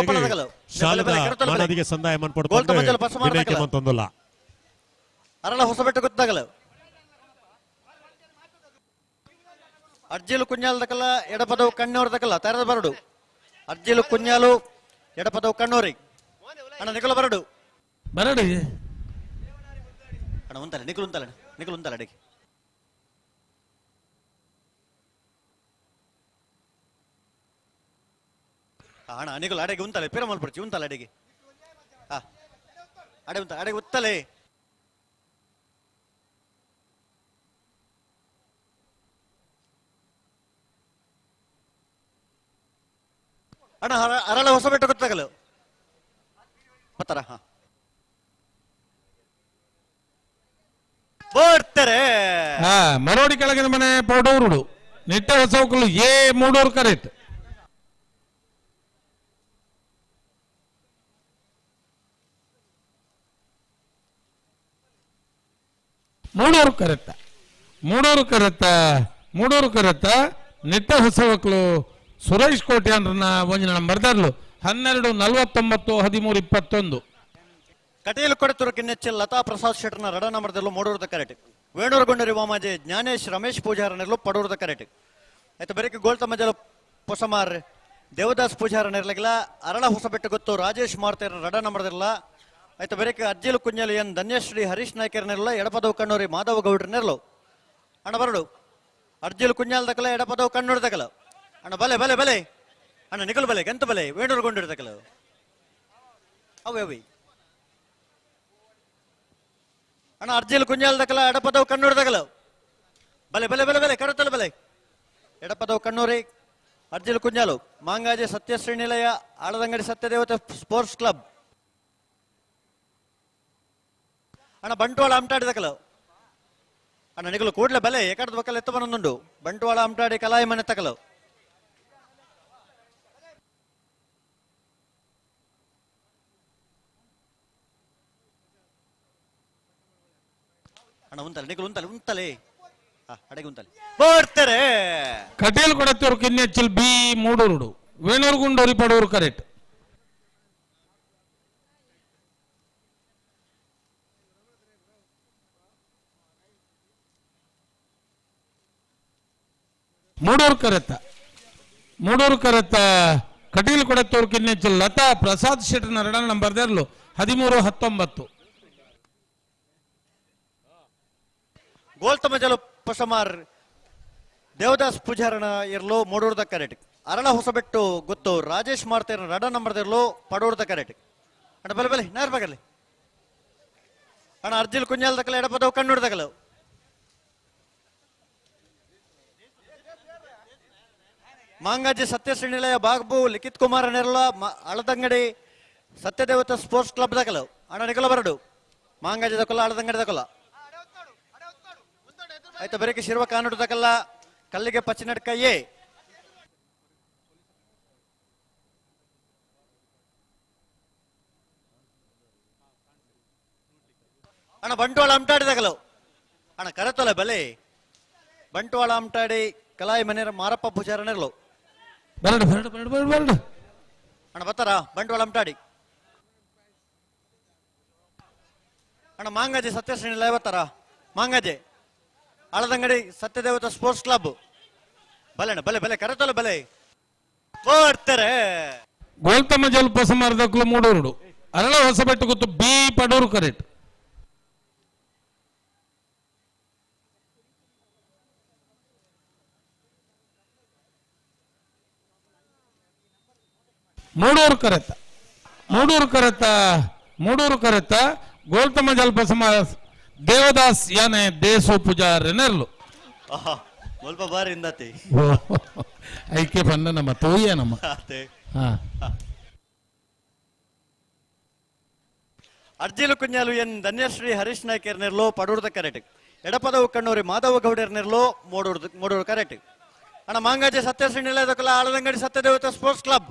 ಶಾಲದ ಮಾನದಿಗೆ ಸಂದಾಯ ಮನ್ಪಡ್ತೊಂದಲ್ಲ. ಅರಳ ಹೊಸಬೆಟ್ಟು ಗೊತ್ತಾಗಲ್ಲ ಅರ್ಜಿಲು ಕುഞ്ഞಾಲ್ದಕಲ್ಲ ಎಡಪದವು ಕಣ್ಣೋರ್ದಕಲ್ಲ ತೆರೆದ ಬರಡು. ಅರ್ಜಿಲು ಕುഞ്ഞಾಲು ಎಡಪದವು ಕಣ್ಣೋರಿ. ಅಣ್ಣ ನಿಕಲ ಬರಡು ಬರಡು ಅಣ್ಣ ಉಂತಲ್ಲ ನಿಕಲು ಉಂತಲ್ಲ ನಿಕಲು ಉಂತಲ್ಲ ಅಡಿಗೆ. ಅಣ್ಣ ನಿಕಲು ಅಡೆಗೆ ಉಂತಲೆ ಪಿರಮಲ್ ಪಡ್ಚಿ ಉಂತಲ್ಲ ಅಡಿಗೆ. ಹಾ ಅಡೆ ಉಂತ ಅಡೆಗೆ ಉತ್ತಲೆ. ಅಣ್ಣ ಅರಳ ಹೊಸಬೆಟ್ಟು ಗೊತ್ತಾಗಲ್ಲ ಬರ್ತಾರ. ಹಾ ಬರ್ತಾರೆ. ಹಾ ಮರೋಡಿ ಕೆಳಗಿನ ಮನೆ ಪೌಡೂರುಡು ನಿಟ್ಟೆ ಹೊಸವಕಲು ಎ ಮೂಡೂರು ಕರೆಕ್ಟ್. ಮೂಡೂರು ಕರೆಕ್ಟ ಮೂಡೂರು ಕರೆಕ್ಟ ಮೂಡೂರು ಕರೆಕ್ಟ ನಿಟ್ಟೆ ಹೊಸವಕಲು ಸುರೇಶ್ ಕೋಟಿ ಅಂದ್ರನ್ನ ಒಂಜಿ ನಂಬರ್ದರ್ಲು 12:49 13:21. ಕಟೀಲು ಕೊಡತೂರು ಕಿನ್ನೆಚ್ಚಲ್ ಲತಾ ಪ್ರಸಾದ್ ಶೆಟ್ಟರ್ನ ರಡ ನಂಬರ್ದಲ್ಲೂ ಮೂಡೂರ್ದ ಕರೆಟ್. ವೇಣೂರು ಗೊಂಡರಿ ವಾಮಾಜೆ ಜ್ಞಾನೇಶ್ ರಮೇಶ್ ಪೂಜಾರನೆರ್ಲು ಪಡೂರ್ದ ಕರೆಟ್. ಆಯ್ತು ಬೆರಕೆ ಗೋಲ್ತಮಜಲ ಪೊಸಮಾರ್ ದೇವದಾಸ್ ಪೂಜಾರನೆರ್ಲಗಿಲ್ಲ. ಅರಳ ಹೊಸಬೆಟ್ಟು ಗೊತ್ತು ರಾಜೇಶ್ ಮಾರ್ತೇರ ರಡ ನಂಬರ್ದಿರಲ್ಲ. ಆಯ್ತು ಬೆರಕೆ ಅಜ್ಜಿಲು ಕುഞ്ഞಲು ಎನ್ ಧನ್ಯಶ್ರೀ ಹರೀಶ್ ನಾಯ್ಕರ್ನೆರ್ಲ ಎಡಪದವು ಕಣ್ಣೂರಿ ಮಾಧವ ಗೌಡ್ರನೆರ್ಲು. ಅಣ್ಣ ಬರಡು ಅರ್ಜಿಲು ಕುഞ്ഞಾಲ್ ದಕಲ ಎಡಪದವು ಕಣ್ಣೂರು ದಕಲ. ಅಣ್ಣ ಬಲೆ ಬಲೆ ಬಲೆ ಅಣ್ಣ ನಿಕಲು ಬಲೆ ಗಂತ ಬಲೆ ವೇಣೂರು ಗೊಂಡಿರು ದಕಲ ಅವೇ ಅವೇ. ಅಣ್ಣ ಅರ್ಜಿಲು ಕುഞ്ഞಾಲ್ ದಕಲ ಎಡಪದವು ಕಣ್ಣೂರು ದಕಲ ಬಲೆ ಬಲೆ ಬಲೆ ಬಲೆ ಕರತಲ ಬಲೆ ಎಡಪದವು ಕಣ್ಣೂರಿ ಅರ್ಜಿಲು ಕುഞ്ഞಾಲು ಮಾಂಗಾಜೆ ಸತ್ಯಶ್ರೀ ನಿಲಯ ಆಳದಂಗಡಿ ಸತ್ಯದೇವತೆ ಸ್ಪೋರ್ಟ್ಸ್ ಕ್ಲಬ್. ಅಣ್ಣ ಬಂಟ್ವಾಳ ಅಮ್ಟಾಡಿ ದಕಲ. ಅಣ್ಣ ನಿಕಲು ಕೂಡ್ಲೆ ಬಲೆ ಎಕಡದ ಬಕ್ಕಲ್ ಎತ್ತ ಬನೊಂದುಂಡು ಬಂಟ್ವಾಳ ಅಮ್ಟಾಡಿ ಕಲಾಯಿ ಮನೆ ತಕಲು. ಅಣ್ಣ ಉಂತಲೆ ನಿಕಲು ಉಂತಲೆ ಉಂತಲೆ ಅಡೆಗೆ ಉಂತಲೆ ಬರ್ತಾರೆ. ಕಟೀಲ್ ಕೊಡತ್ತೂರು ಕಿನ್ನೆಚ್ಚಲ್ ಬಿ ಮೂಡೂರುಡು ವೇಣೂರು ಗುಂಡೂರಿ ಪಡೂರು ಕರೆಕ್ಟ್. ಮೂಡೂರು ಕರೆತ್ತ ಮೂಡೂರು ಕರೆತ್ತ ಕಟೀಲ್ ಕೊಡತ್ತೂರು ಕಿನ್ನೆಚ್ಚಲ್ ಲತಾ ಪ್ರಸಾದ್ ಶೆಟ್ಟರ್ನ ರಡ ನಂಬರ್ದರ್ಲು 13:19. ಗೋಲ್ತಮಜಲು ಪೊಸಮಾರ್ ದೇವದಾಸ್ ಪೂಜಾರನ ಇರ್ಲು ಮೂಡೂರ್ದ ಕರೆಟ್. ಅರಳ ಹೊಸಬೆಟ್ಟು ಗೊತ್ತು ರಾಜೇಶ್ ಮಾರ್ತೇರ ರಡ ನಂಬರ್ದಿರ್ಲು ಪಡೂರ್ದ ಕರೆಟ್. ಅಣ್ಣ ಬಲೆ ಬಲೆ ನಾರ್ ಬಗಲಿ. ಅಣ್ಣ ಅರ್ಜಿಲ್ ಕುഞ്ഞಾಲ್ ದಕಲ ಎಡಪದವು ಕಣ್ಣೂರ್ ದಕಲ. ಮಾಂಗಾಜಿ ಸತ್ಯಶ್ರೀ ನಿಲಯ ಬಾಗ್ಬು ಲಿಖಿತ್ ಕುಮಾರ್ ನೆರ್ಲ ಅಳದಂಗಡಿ ಸತ್ಯದೇವತ ಸ್ಪೋರ್ಟ್ಸ್ ಕ್ಲಬ್ ದಕಲ. ಅಣ್ಣ ನಿಕಲ ಬರಡು ಮಾಂಗಾಜಿ ದಕಲ ಅಳದಂಗಡಿ ದಕಲ. ಆಯ್ತು ಬೆರಕೆ ಶಿರ್ವ ಕಾನೂಡು ದಕಲ್ಲ ಕಲ್ಲಿಗೆ ಪಚ್ಚಿನಡ್ಕ ಎ. ಅಣ್ಣ ಬಂಟ್ವಾಳ ಅಮ್ಟಾಡಿ ದಕಲು. ಅಣ್ಣ ಕರೆತೊಲೆ ಬಲೆ ಬಂಟ್ವಾಳ ಅಮ್ಟಾಡಿ ಕಲಾಯಿ ಮನೆಯ ಮಾರಪ್ಪ ಪೂಜಾರನೆರ್ಲು. ಬರಡು ಬರಡು ಬರಡು ಬರಡು ಬರಡು. ಅಣ್ಣ ಬತ್ತಾರಾ ಬಂಟ್ವಾಳ ಅಮ್ಟಾಡಿ ಅಣ್ಣ ಮಾಂಗಾಜೆ ಸತ್ಯಶ್ರೀ ನಿಲಯ ಬತ್ತಾರಾ ಮಾಂಗಾಜೆ ಆಳದಂಗಡಿ ಸತ್ಯದೇವತ ಸ್ಪೋರ್ಟ್ಸ್ ಕ್ಲಬ್ ಬಲೆ ಅಣ್ಣ ಬಲೆ ಬಲೆ ಕರೆತಲ್ಲ ಬಲೆ ಬರ್ತಾರೆ ಗೋಲ್ತಮ್ಮ ಜಲ್ಪ ಸುಮಾರದಕ್ಕಲು ಮೂಡೂರುಡು ಅರಳ ಹೊಸಬೆಟ್ಟು ಗೊತ್ತು ಬಿ ಪಡೂರು ಕರೆಕ್ಟ್ ಮೂಡೂರು ಕರೆತ ಮೂಡೂರು ಕರೆತ ಮೂಡೂರು ಕರೆತ ಗೋಲ್ತಮ್ಮ ಜಲ್ಪ ಸಮಾರ ದೇವದಾಸ್ ಯಾನೆ ದೇಸು ಪೂಜಾರಿ ನೆರ್ಲು ಸ್ವಲ್ಪ ಬಾರಿ ಇಂದಾತಿ ಐಕೆ ಬಂದ ನಮ್ಮ ತೋಯ್ಯ ನಮ್ಮ ಹಾ ಅರ್ಜಿಲು ಕುഞ്ഞಾಲು ಎನ್ ಧನ್ಯಶ್ರೀ ಹರೀಶ್ ನಾಯ್ಕರ್ ನೆರ್ಲೋ ಪಡೂರ್ದ ಕರೆಟ್ ಎಡಪದವು ಕಣ್ಣೂರಿ ಮಾಧವ ಗೌಡರ್ ನೆರ್ಲೋ ಮೋಡೂರ್ದ ಮೋಡೂರು ಕರೆಟ್ ಅಣ್ಣ ಮಾಂಗಾಜೆ ಸತ್ಯಶ್ರೀ ನಿಲಯದಕಲ ಆಳದಂಗಡಿ ಸತ್ಯದೇವತ ಸ್ಪೋರ್ಟ್ಸ್ ಕ್ಲಬ್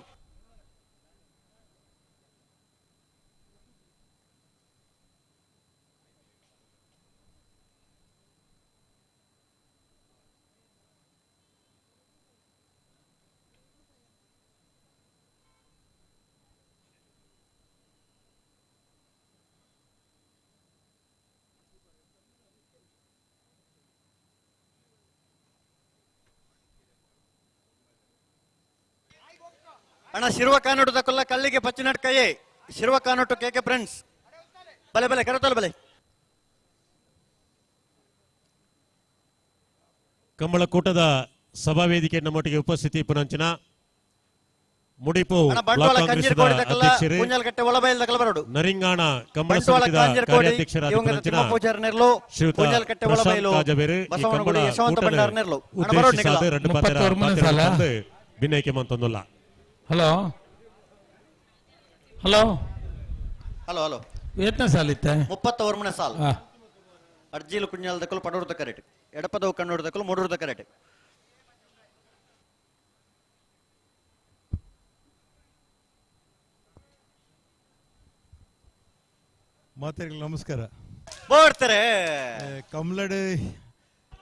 ಅಣ್ಣ ಶಿರುವ ಕಾನೋಟು ತಕೊಲ್ಲ ಕಲ್ಲಿಗೆ ಪಚ್ಚಿನಟ್ಕಯೇ ಶಿರುವ ಕಾನೋಟು ಕೆ ಕೆ ಫ್ರೆಂಡ್ಸ್ ಬಲೆ ಬಲೆ ಕರತಲ್ಲ ಬಲೆ ಕಂಬಳಕೂಟದ ಸಭಾವೇದಿಕೆ ನಮ್ಮೊಟ್ಟಿಗೆ ಉಪಸ್ಥಿತಿ ಪುನಂಚಿನ ಮುಡಿಪು ಅಣ್ಣ ಬ್ಲಾಕ್ ಬಂಟ್ವಾಳ ಕಾಂಗ್ರೆಸ್ದ ಕಂಜಿರ್ಕೋಡಿ ತಕಲ್ಲ ಅಧ್ಯಕ್ಷರು ಪುಂಜಲ್ಕಟ್ಟೆ ಒಳಬೈಲ್ ತಕಲ ಬರೋಡು ನರಿಂಗಾಣ ಕಂಬಳ ಬಂಟ್ವಾಳ ಸಮಿತಿದ ಕಾಂಜರ್ಕೋಡಿ ಕಾರ್ಯಾಧ್ಯಕ್ಷರಾದ ದಿವಂಗತ ಪುನಂಚಿನ ತಿಮ್ಮ ಪೂಜಾರಿ ನೆರ್ಲು ಶ್ರೀಯುತ ಪುಂಜಲ್ಕಟ್ಟೆ ಪ್ರಶಾಂತ್ ಒಳಬೈಲು ಕಾಜಬೇರು ಈ ಕಂಬಳ ಬಸವನಗುಡಿ ಯಶವಂತ ಕೂಟದ ಭಂಡಾರ ನೆರ್ಲು ಅಣ್ಣ ಬರೋಡು ಉದ್ದೇಶಿಸಾದ ನಿಗಲ ಎರಡು ಪಾತ್ರ ಮುಪ್ಪತ್ತೊಂಬತ್ತು ಸಾಲ. ಭಿನ್ನೈಕೆ ಮಂತೊಂದುಲ್ಲ. ಹಲೋ ಹಲೋ ಹಲೋ ಹಲೋ ವೇತನ ಸಾಲಿತ್ತೆ 39 ಸಾಲು ಹಾ. ಅರ್ಜಿಲು ಕುഞ്ഞಾಲ್ ದಕಲು ಪಡೂರ್ದ ಕರೆಟ್ ಎಡಪದವು ಕಣ್ಣೂರು ದಕಲು ಮೂಡೂರ್ದ ಕರೆಟ್ ಮಾತೆಗೆ ನಮಸ್ಕಾರ ಬರ್ತಾರೆ ಕಮ್ಲಡ್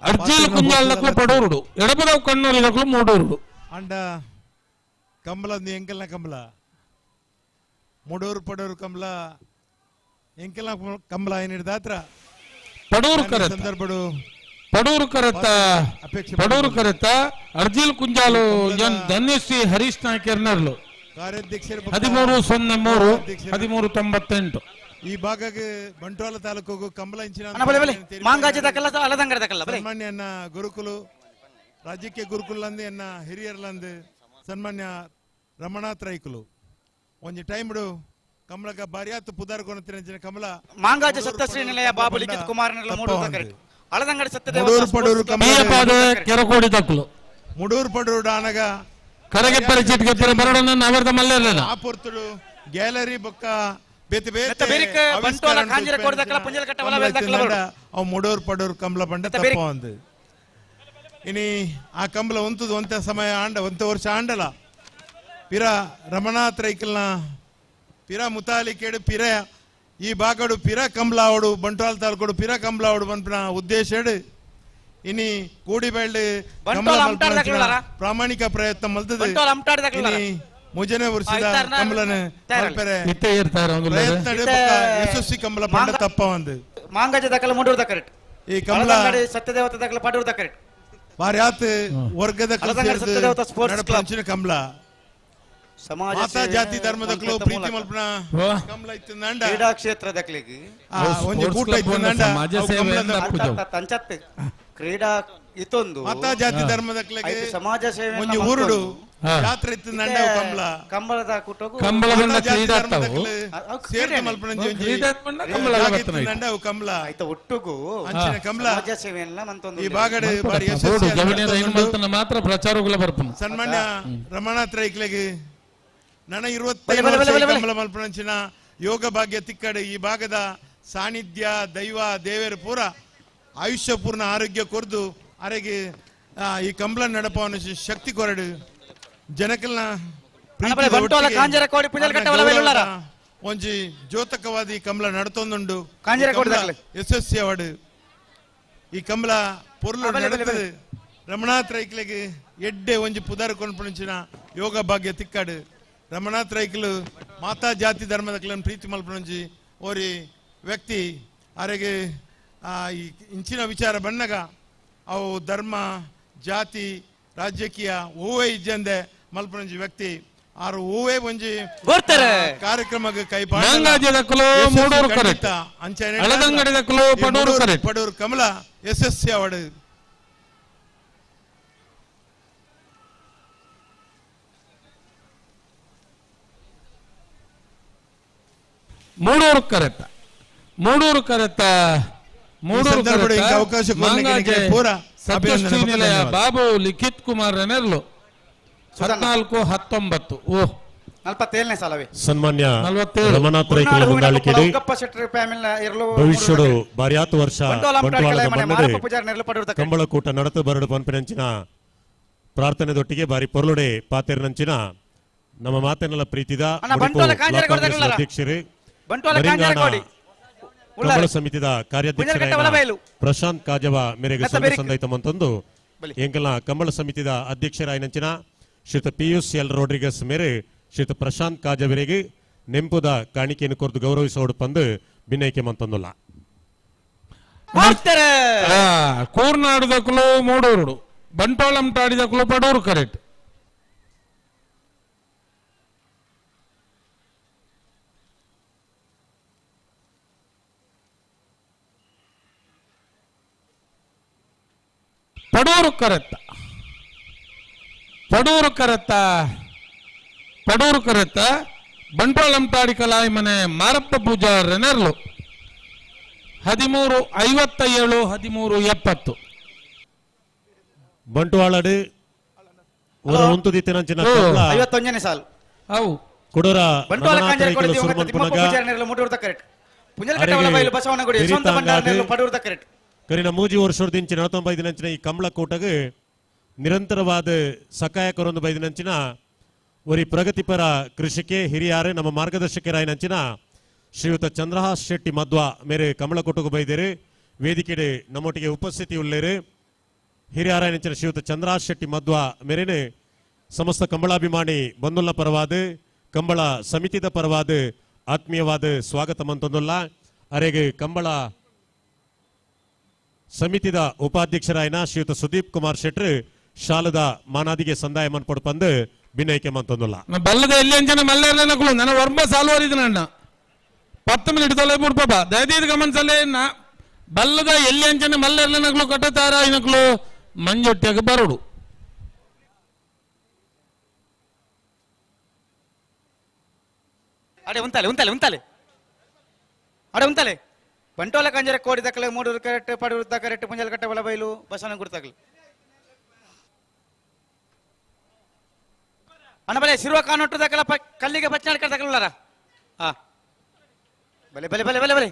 ಅರ್ಜಿಲು ಕುഞ്ഞಾಲ್ ದಕಲು ಪಡೂರುಡು ಎಡಪದವು ಕಣ್ಣೂರು ದಕಲು ಮೂಡೂರುಡು ಅಂಡ ಕಂಬಳ ಎಂಕಲ್ನ ಕಂಬಳ ಮುಡೂರು ಪಡೂರು ಕಂಬಳ ಎಂಕಲ್ನ ಕಂಬಳ ಏನಿಡ್ದಾತ್ರ ಪಡೂರು ಕರೆತ ಸಂದರ್ಭಡು ಪಡೂರು ಕರೆತ ಅಪೇಕ್ಷೆ ಪಡೂರು ಕರೆತ ಅರ್ಜಿಲ್ ಕುಂಜಾಲು ಎನ್ ಧನ್ಯಶ್ರೀ ಹರೀಶ್ ನಾಯ್ಕರ್ ನೆರ್ಲು ಕಾರ್ಯಾಧ್ಯಕ್ಷರು 1303 1398 ಈ ಭಾಗಕ್ಕೆ ಬಂಟ್ವಾಳ ತಾಲೂಕು ಕಂಬಳ ಇಂಚಿನ ಅಣ್ಣ ಬಲೆ ಬಲೆ ಮಾಂಗಾಜೆ ದಕಲ್ಲ ಅಲದಂಗಡಿ ದಕಲ್ಲ ಬಲೆ ಸನ್ಮಾನ್ಯ ಅನ್ನ ಗುರುಕುಲು ರಾಜ್ಯಕ್ಕೆ ಗುರುಕುಲಂದು ಎನ್ನ ಹಿರಿಯರ್ಲಂದು ಸನ್ಮಾನ್ಯ ರಮಣಾಥ್ ರೈಕುಲು ಒಂಜಿ ಟೈಮ್ಡು ಕಮಲಕ ಬಾರಿಯಾತು ಪುದಾರ್ ಕೊನತಿನ ಕಮಲ ಮಾಂಗಾಜೆ ಸತ್ಯಶ್ರೀ ನಿಲಯ ಬಾಬು ಲಿಖಿತ್ ಕುಮಾರ್ ನೆರ್ಲು ಮೂಡೂರು ಕರೆಟ್ ಅಳದಂಗಡಿ ಸತ್ಯದೇವ ಮುಡೂರು ಪಡೂರು ಕಮಲ ಕೆರಕೋಡಿ ದಕ್ಕಲು ಮುಡೂರು ಪಡೂರು ಡಾನಗ ಕರಗೆ ಪರಿಚಿತ ಬರಡನ್ನ ನಾವರ್ದ ಮಲ್ಲೇರಲ್ಲ ಆ ಪೊರ್ತುಡು ಗ್ಯಾಲರಿ ಬೊಕ್ಕ ಬೇತೆ ಬೇತೆ ಬೇರಿಕ ಬಂಟ್ವಾಳ ಕಾಂಜಿರಕೋಡಿ ದಕ್ಕಲ ಪುಂಜಲಕಟ್ಟೆ ಒಳಬೈಲ್ ದಕ್ಕಲ ಬರೋಡು. ಅವು ಮುಡೂರು ಪಡೂರು ಕಮಲ ಬಂಡ ತಪ್ಪ ಒಂದು ಇನಿ ಆ ಕಂಬಳ ಒಂತದು ಒಂತ ಸಮಯ ಆಂಡ ಒಂತ ವರ್ಷ ಆಂಡಲ ಪಿರ ರಮಣಾಥ್ ರೈಕಲ್ನ ಪಿರ ಮುತಾಲಿಕೇಡು ಪಿರ ಈ ಭಾಗಡು ಪಿರ ಕಂಬ್ಲಾವಡು ಬಂಟ್ವಾಳ ತಾಲೂಕುಡು ಪಿರ ಕಂಬ್ಲಾವಡು ಪನ್ಪಿನ ಉದ್ದೇಶಡು ಇನಿ ಕೂಡಿಬೆಳ್ಳಿ ಬಂಟ್ವಾಳ ಅಮ್ಟಾಡ್ ದಕ್ಕಲಾರ? ಪ್ರಾಮಾಣಿಕ ಪ್ರಯತ್ನ ಮಲ್ತದೆ ಬಂಟ್ವಾಳ ಅಮ್ಟಾಡ್ ದಕ್ಕಲಾರ? ಇನಿ ಮುಜನೆ ವರ್ಷದ ಆ, ಇತ್ತಾರ್ನ? ಕಂಬಳನ ತಯಾರಲ್ಲ. ಮಲ್ಪೆರೆ ಇತ್ತೆ ಇರ್ತಾರೆ ಒಂದು ಪ್ರಯತ್ನ ಇತ್ತೆ ಯಶಸ್ವಿ ಕಂಬಳ ಪಂಡ ತಪ್ಪ ಒಂದು ಮಾಂಗಾಜೆ ದಕ್ಕಲ ಮೂಡೂರು ದಕ್ಕರೆಟ್ ಈ ಕಂಬಳ ಅಳದಂಗಡಿ ಸತ್ಯದೇವತ ದಕ್ಕಲ ಪಡೂರು ದಕ್ಕರೆಟ್ ಬಾರ್ಯಾತ್ ವರ್ಗದ ಅಳದಂಗಡಿ ಸತ್ಯದೇವತ ಸ್ಪೋರ್ಟ್ಸ್ ಕ್ಲಬ್ ನಡಪಂಚಿನ ಕಂಬಳ ಸಮಾಜ ಮಾತಾ ಸೇವೆ ಜಾತಿ ಧರ್ಮದಕ್ಲು ಮಲ್ಪೆತ್ತ ಪ್ರೀತಿ ಮೂಲಕ. ಮಲ್ಪನ ಕಂಬಳ ಇತ್ತಿಂದಾಂಡ ಕ್ರೀಡಾ ಕ್ಷೇತ್ರದಕ್ಲಿಗೆ ಆ, ಒಂಜಿ ಕೂಟ ಇತ್ತಿಂದಾಂಡ ಸಮಾಜ ಅವು ಸೇವೆ ಕಂಬಳದ ಅಂಚತ್ತೆ ಕ್ರೀಡಾ ಇತ್ತೊಂದು ಮಾತಾ ಜಾತಿ ಧರ್ಮದಕ್ಲೆಗೆ ಐದು ಸಮಾಜ ಸೇವೆ ಒಂಜಿ ಊರುಡು ಜಾತ್ರೆ ಇತ್ತಿಂದಾಂಡ ಅವು ಕಂಬಳ ಕಂಬಳದ ಕೂಟಗೂ ಕಂಬಳ ಬಂಡ ಮಾತಾ ಜಾತಿ ಕ್ರೀಡಾ ತಾವು ಧರ್ಮದಕ್ಲು ಸೇರ್ದು ಮಲ್ಪನ ಒಂಜಿ ಕ್ರೀಡಾ ಬಂಡ ಕಂಬಳ ಜಾಗ ಬರ್ತನ ಇತ್ತಿಂದಾಂಡ ಅವು ಕಂಬಳ ಆಯ್ತ ಒಟ್ಟುಗೂ ಅಂಚಿನ ಕಂಬಳ ಸಮಾಜ ಸೇವೆಯನ್ನ ಮಂತೊಂದು ಈ ಭಾಗಡು ಬಾರಿ ಬೋರ್ಡು ಯಶಸ್ವಿ ಜವನಿಯರ ಏನು ಮಲ್ತನ ಮಾತ್ರ ಪ್ರಚಾರಗಳ ಬರ್ಪನ ಸನ್ಮಾನ್ಯ ರಮಣಾಥ್ ರೈಕ್ಲೆಗೆ ನನ ಬಲೆ, 25 ಬಲೆ, ವರ್ಷ ಬಲೆ, ಬಲೆ. ಕಮಲ ಮಲ್ಪನಂಚಿನ ಯೋಗ ಭಾಗ್ಯ ತಿಕ್ಕಡೆ ಈ ಭಾಗದ ಸಾನ್ನಿಧ್ಯ ದೈವ ದೇವೇರ ಪೂರ ಆಯುಷ್ಯ ಪೂರ್ಣ ಆರೋಗ್ಯ ಕೊರ್ದು ಅರೆಗೆ ಈ ಕಂಬಳ ನಡಪವನ ಶಕ್ತಿ ಕೊರಡು ಜನಕಲ್ನ ಬಲೆ, ಬಂಟ್ವಾಳ, ಕಾಂಜರಕೋಡಿ, ಪುಂಜಲ್ಕಟ್ಟೆ ಒಳಬೈಲ್ ಉಳ್ಳಾರ? ಒಂಜಿ ಜ್ಯೋತಕವಾದ ಈ ಕಂಬಳ ನಡತೊಂದುಂಡು ಕಾಂಜರಕೋಡಿ ದಾಖಲೆ. ಯಶಸ್ವಿ ಅವಾರ್ಡ್ ಈ ಕಂಬಳ ಪೊರ್ಲು ಬಲೆ, ಬಲೆ, ನಡತದೆ ರಮಣಾಥ್ ರೈಕ್ಲೆಗೆ ಎಡ್ಡೆ ಒಂಜಿ ಪುದಾರ್ ಕೊನ್ಪುಂಚಿನ ಯೋಗ ಭಾಗ್ಯ ತಿಕ್ಕಾಡು ರಮನಾಥ್ ರೈಕುಲು ಮಾತಾ ಜಾತಿ ಧರ್ಮದಕ್ಲನ್ ಪ್ರೀತಿ ಮಲ್ಪನೊಂಜಿ ಓರಿ ವ್ಯಕ್ತಿ ಅರೆಗೆ ಈ ಇಂಚಿನ ವಿಚಾರ ಬನ್ನಗ ಅವು ಧರ್ಮ ಜಾತಿ ರಾಜಕೀಯ ಹೂವೇ ಇಜ್ಜಂದೆ ಮಲ್ಪನೊಂಜಿ ವ್ಯಕ್ತಿ ಆರು ಹೂವೇ ಒಂಜಿ ಕಾರ್ಯಕ್ರಮಕ್ಕೆ ಕೈ ಪಡೂರು ಕಮಲ ಯಶಸ್ವಿ ಅವಡು. ಮೂಡೂರು ಕರೆತ ಮೂಡೂರು ಕರೆತ ಮೂಡೂರು ಸತ್ಯಶ್ರೀ ನಿಲಯ ಬಾಬು ಲಿಖಿತ್ ಕುಮಾರ್ ನೆರ್ಲು 14 19 ಓ 47ನೇ ಸಾಲವೇ. ಸನ್ಮಾನ್ಯ ರಮನಾಥ್ ರೈಕುಲ ಮುಂದಾಳಿಕೆಡಿ ಭವಿಷ್ಯಡು ಬಾರ್ಯಾತು ವರ್ಷ ಬಂಟ್ವಾಳದ ಮನ್ನಡೆ ಕಂಬಳಕೂಟ ನಡತು ಬರಡು ಪನ್ಪಿನಂಚಿನ ಪ್ರಾರ್ಥನೆದೊಟ್ಟಿಗೆ ಬಾರಿ ಪೊರ್ಲುಡೆ ಪಾತೇರಿನಂಚಿನ ನಮ್ಮ ಮಾತಿನೆಲ್ಲ ಪ್ರೀತಿದ ಅಧ್ಯಕ್ಷರು ಕಂಬಳ ಸಮಿತಿದ ಕಾರ್ಯಾಧ್ಯಕ್ಷರಾದ ಪ್ರಶಾಂತ್ ಕಾಜವ ಮೇರೆಗೆ ಸಂದೈತ ಮಂತೊಂದು ಎಂಕಲ್ನ ಕಂಬಳ ಸಮಿತಿದ ಅಧ್ಯಕ್ಷರಾಯನಂಚಿನ ಶ್ರೀಯುತ ಪಿಯೂಷ್ ಎಲ್ ರೋಡ್ರಿಗಸ್ ಮೇರೆ ಶ್ರೀಯುತ ಪ್ರಶಾಂತ್ ಕಾಜವರಿಗೆ ನೆಂಪುದ ಕಾಣಿಕೆಯನ್ನು ಕೊರತು ಗೌರವಿಸೋಡು ಪಂದು ಭಿನ್ನೈಕೆ ಮಂತೊಂದುಲ್ಲ. ಕೂರ್ನಾಡುದಕ್ಕಲು ಮೂಡೂರುಡು ಬಂಟ್ವಾಳಂಟಾಡಿದಕ್ಕಲು ಪಡೂರು ಕರೆಕ್ಟ್. ಪಡೂರು ಕರೆತ್ತ ಪಡೂರು ಕರೆತ್ತ ಪಡೂರು ಕರೆತ್ತ ಬಂಟ್ವಾಳಂಟಾಡಿ ಕಲಾಯಿ ಮನೆ ಮಾರಪ್ಪ ಪೂಜಾರ ನೆರ್ಲು 13 57 13 70. ಬಂಟ್ವಾಳಡು ಸಾಲು ಕುಡೂರ ಕರಿನ ಮೂಜಿ ವರ್ಷದಿಂಚ 49 ಈ ಕಮಲಕೂಟಗ ನಿರಂತರವಾದ ಸಕಾಯಕರೊಂದು ಬೈದಿನಂಚಿನ ಒರಿ ಪ್ರಗತಿಪರ ಕೃಷಿಕೆ ಹಿರಿಯಾರು ನಮ್ಮ ಮಾರ್ಗದರ್ಶಕರಾಯನಂಚಿನ ಶ್ರೀಯುತ ಚಂದ್ರಹಾಸ್ ಶೆಟ್ಟಿ ಮಧ್ವ ಮೇರೆ ಕಮಲಕೂಟకు ಬೈದೇರು ವೇದಿಕೆಡೆ ನಮ್ಮೊಟ್ಟಿಗೆ ಉಪಸ್ಥಿತಿ ಉಳ್ಳೇರು. ಹಿರಿಯಾರಾಯನಂಚಿನ ಶ್ರೀಯುತ ಚಂದ್ರಹಾಸ್ ಶೆಟ್ಟಿ ಮಧ್ವ ಮೇರೇನೆ ಸಮಸ್ತ ಕಂಬಳಾಭಿಮಾನಿ ಬಂಧುಲ್ನ ಪರವಾದ ಕಂಬಳ ಸಮಿತಿದ ಪರವಾದ ಆತ್ಮೀಯವಾದ ಸ್ವಾಗತ ಮಂತೊಂದುಲ್ಲ. ಅರೆಗೆ ಕಂಬಳ ಸಮಿತಿದ ಉಪಾಧ್ಯಕ್ಷರಾಯನ ಶ್ರೀಯುತ ಸುದೀಪ್ ಕುಮಾರ್ ಶೆಟ್ರು ಶಾಲದ ಮಾನಾದಿಗೆ ಸಂದಾಯ ಮನ್ಪೊಡು ಪಂದು ಬಿನೈಕೆ ಮಂತೊಂದುಲ್ಲ. ಬಲ್ಲದ ಎಲ್ಲಿ ಅಂಚನ ಮಲ್ಲೇರ್ಲನಕುಲು ನನ್ನ ವರ್ಮ ಸಾಲುವರಿದ ನನ್ನ 10 ಮಿನಿಟ್ ತೊಲೆ ಬಿಡ್ಪಾಪ ದಯದೀದ್ ಗಮನಿಸಲೇ ನಾ ಬಲ್ಲದ ಎಲ್ಲಿ ಅಂಚನೆ ಮಲ್ಲೇರ್ಲನಕುಲು ಕಟ್ಟತಾರ ಇನಕುಲು ಮಂಜೊಟ್ಟಿಯಾಗ ಬರೋಡು. ಅಡೆ ಉಂತಾಲೆ ಉಂತಾಲೆ ಉಂತಾಲೆ ಅಡೆ ಉಂತಾಲೆ ಬಂಟೋಲ ಕಂಜರ ಕೋಡಿ ದಕ್ಕಲೆ ಮೂಡೂರು ಕರೆಕ್ಟ್ ಪಡೂರು ಕರೆಕ್ಟ್ ಪುಂಜಲ್ ಕಟ್ಟೆ ಬೈಲು ಬಸವನ ಗುರುತಾಗಲಿ ಅಣ್ಣ ಬಲೆ ಸಿರುವ ಕಾನೊಟ್ಟು ದಕ್ಕಲ ಕಲ್ಲಿಗೆ ಬಚ್ಚಾಡ್ಕ ದಕ್ಕಲಾರ. ಹಾ ಬಲೆ ಬಲೆ ಬಲೆ ಬಲೆ ಬಲೆ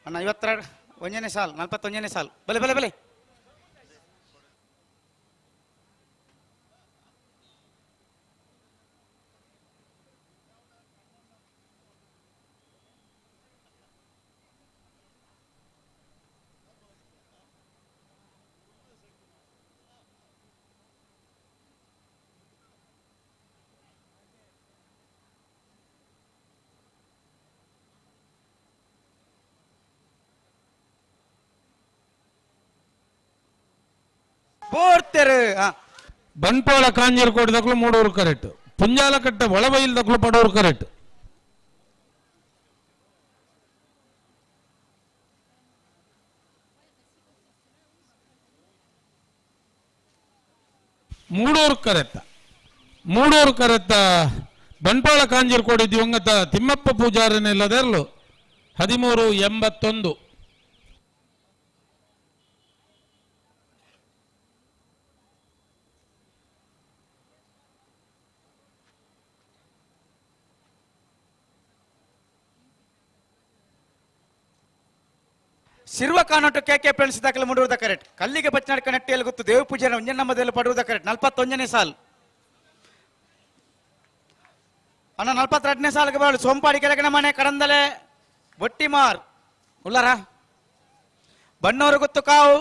ಅಣ್ಣ 52 ಒಂದನೇ ಸಾಲು 41ನೇ ಸಾಲು ಬಲೆ ಬಲೆ ಬಲೆ ಬಂಟ್ವಾಳ ಕಾಂಜೀರ್ಕೋಟೆ ದಕ್ಕಲು ಮೂಡೂರು ಕರೆಕ್ಟ್, ಪುಂಜಾಲಕಟ್ಟೆ ಒಳಬೈಲ್ ದಕ್ಕಲು ಪಡೂರು ಕರೆಕ್ಟ್. ಮೂಡೂರು ಕರೆತ್ತ ಮೂಡೂರು ಕರೆತ್ತ ಬಂಟ್ವಾಳ ಕಾಂಜೀರ್ಕೋಟೆ ದಿವಂಗತ ತಿಮ್ಮಪ್ಪ ಪೂಜಾರನೆಲ್ಲದೆರಲು 13 81. ಸಿರುವ ಕಾನೋಟು ಕೆ ಕೆ ಪೆನ್ಸ್ ದಾಖಲೆ ಮೂಡುವುದ ಕರೆಕ್ಟ್. ಕಲ್ಲಿಗೆ ಬಚ್ಚನಾಡ್ ಕನೆಕ್ಟಿಯಲ್ಲಿ ಗೊತ್ತು ದೇವ ಪೂಜೆ ಒಂಜನ್ನಮ್ಮದಲ್ಲಿ ಪಡುವುದ ಕರೆಕ್ಟ್. 41ನೇ ಸಾಲು ಅಣ್ಣ 42ನೇ ಸಾಲಿಗೆ ಬರಲು ಸೋಂಪಾಡಿ ಕೆಳಗಿನ ಮನೆ ಕಡಂದಲೆ ಬೊಟ್ಟಿಮಾರ್ ಉಳ್ಳಾರ ಬಣ್ಣವರು ಗೊತ್ತು ಕಾವು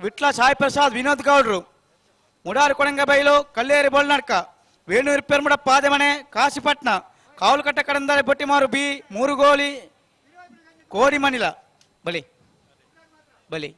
ವಿಟ್ಲ ಸಾಯಿ ಪ್ರಸಾದ್ ವಿನೋದ್ ಗೌಡ್ರು ಮುಡಾರು ಕೊಡಂಗಬೈಲು ಕಲ್ಲೇರಿ ಬೋಲ್ನಾಡ್ಕ ವೇಣೂರು ಪೆರ್ಮುಡ ಪಾದೆಮನೆ ಕಾಶಿಪಟ್ನ ಕಾವಲುಕಟ್ಟ ಕಡಂದಾರೆ ಬೊಟ್ಟಿಮಾರು ಬಿ ಮೂರುಗೋಲಿ ಕೋಡಿಮನಿಲ ಬಲಿ ಬಲಿ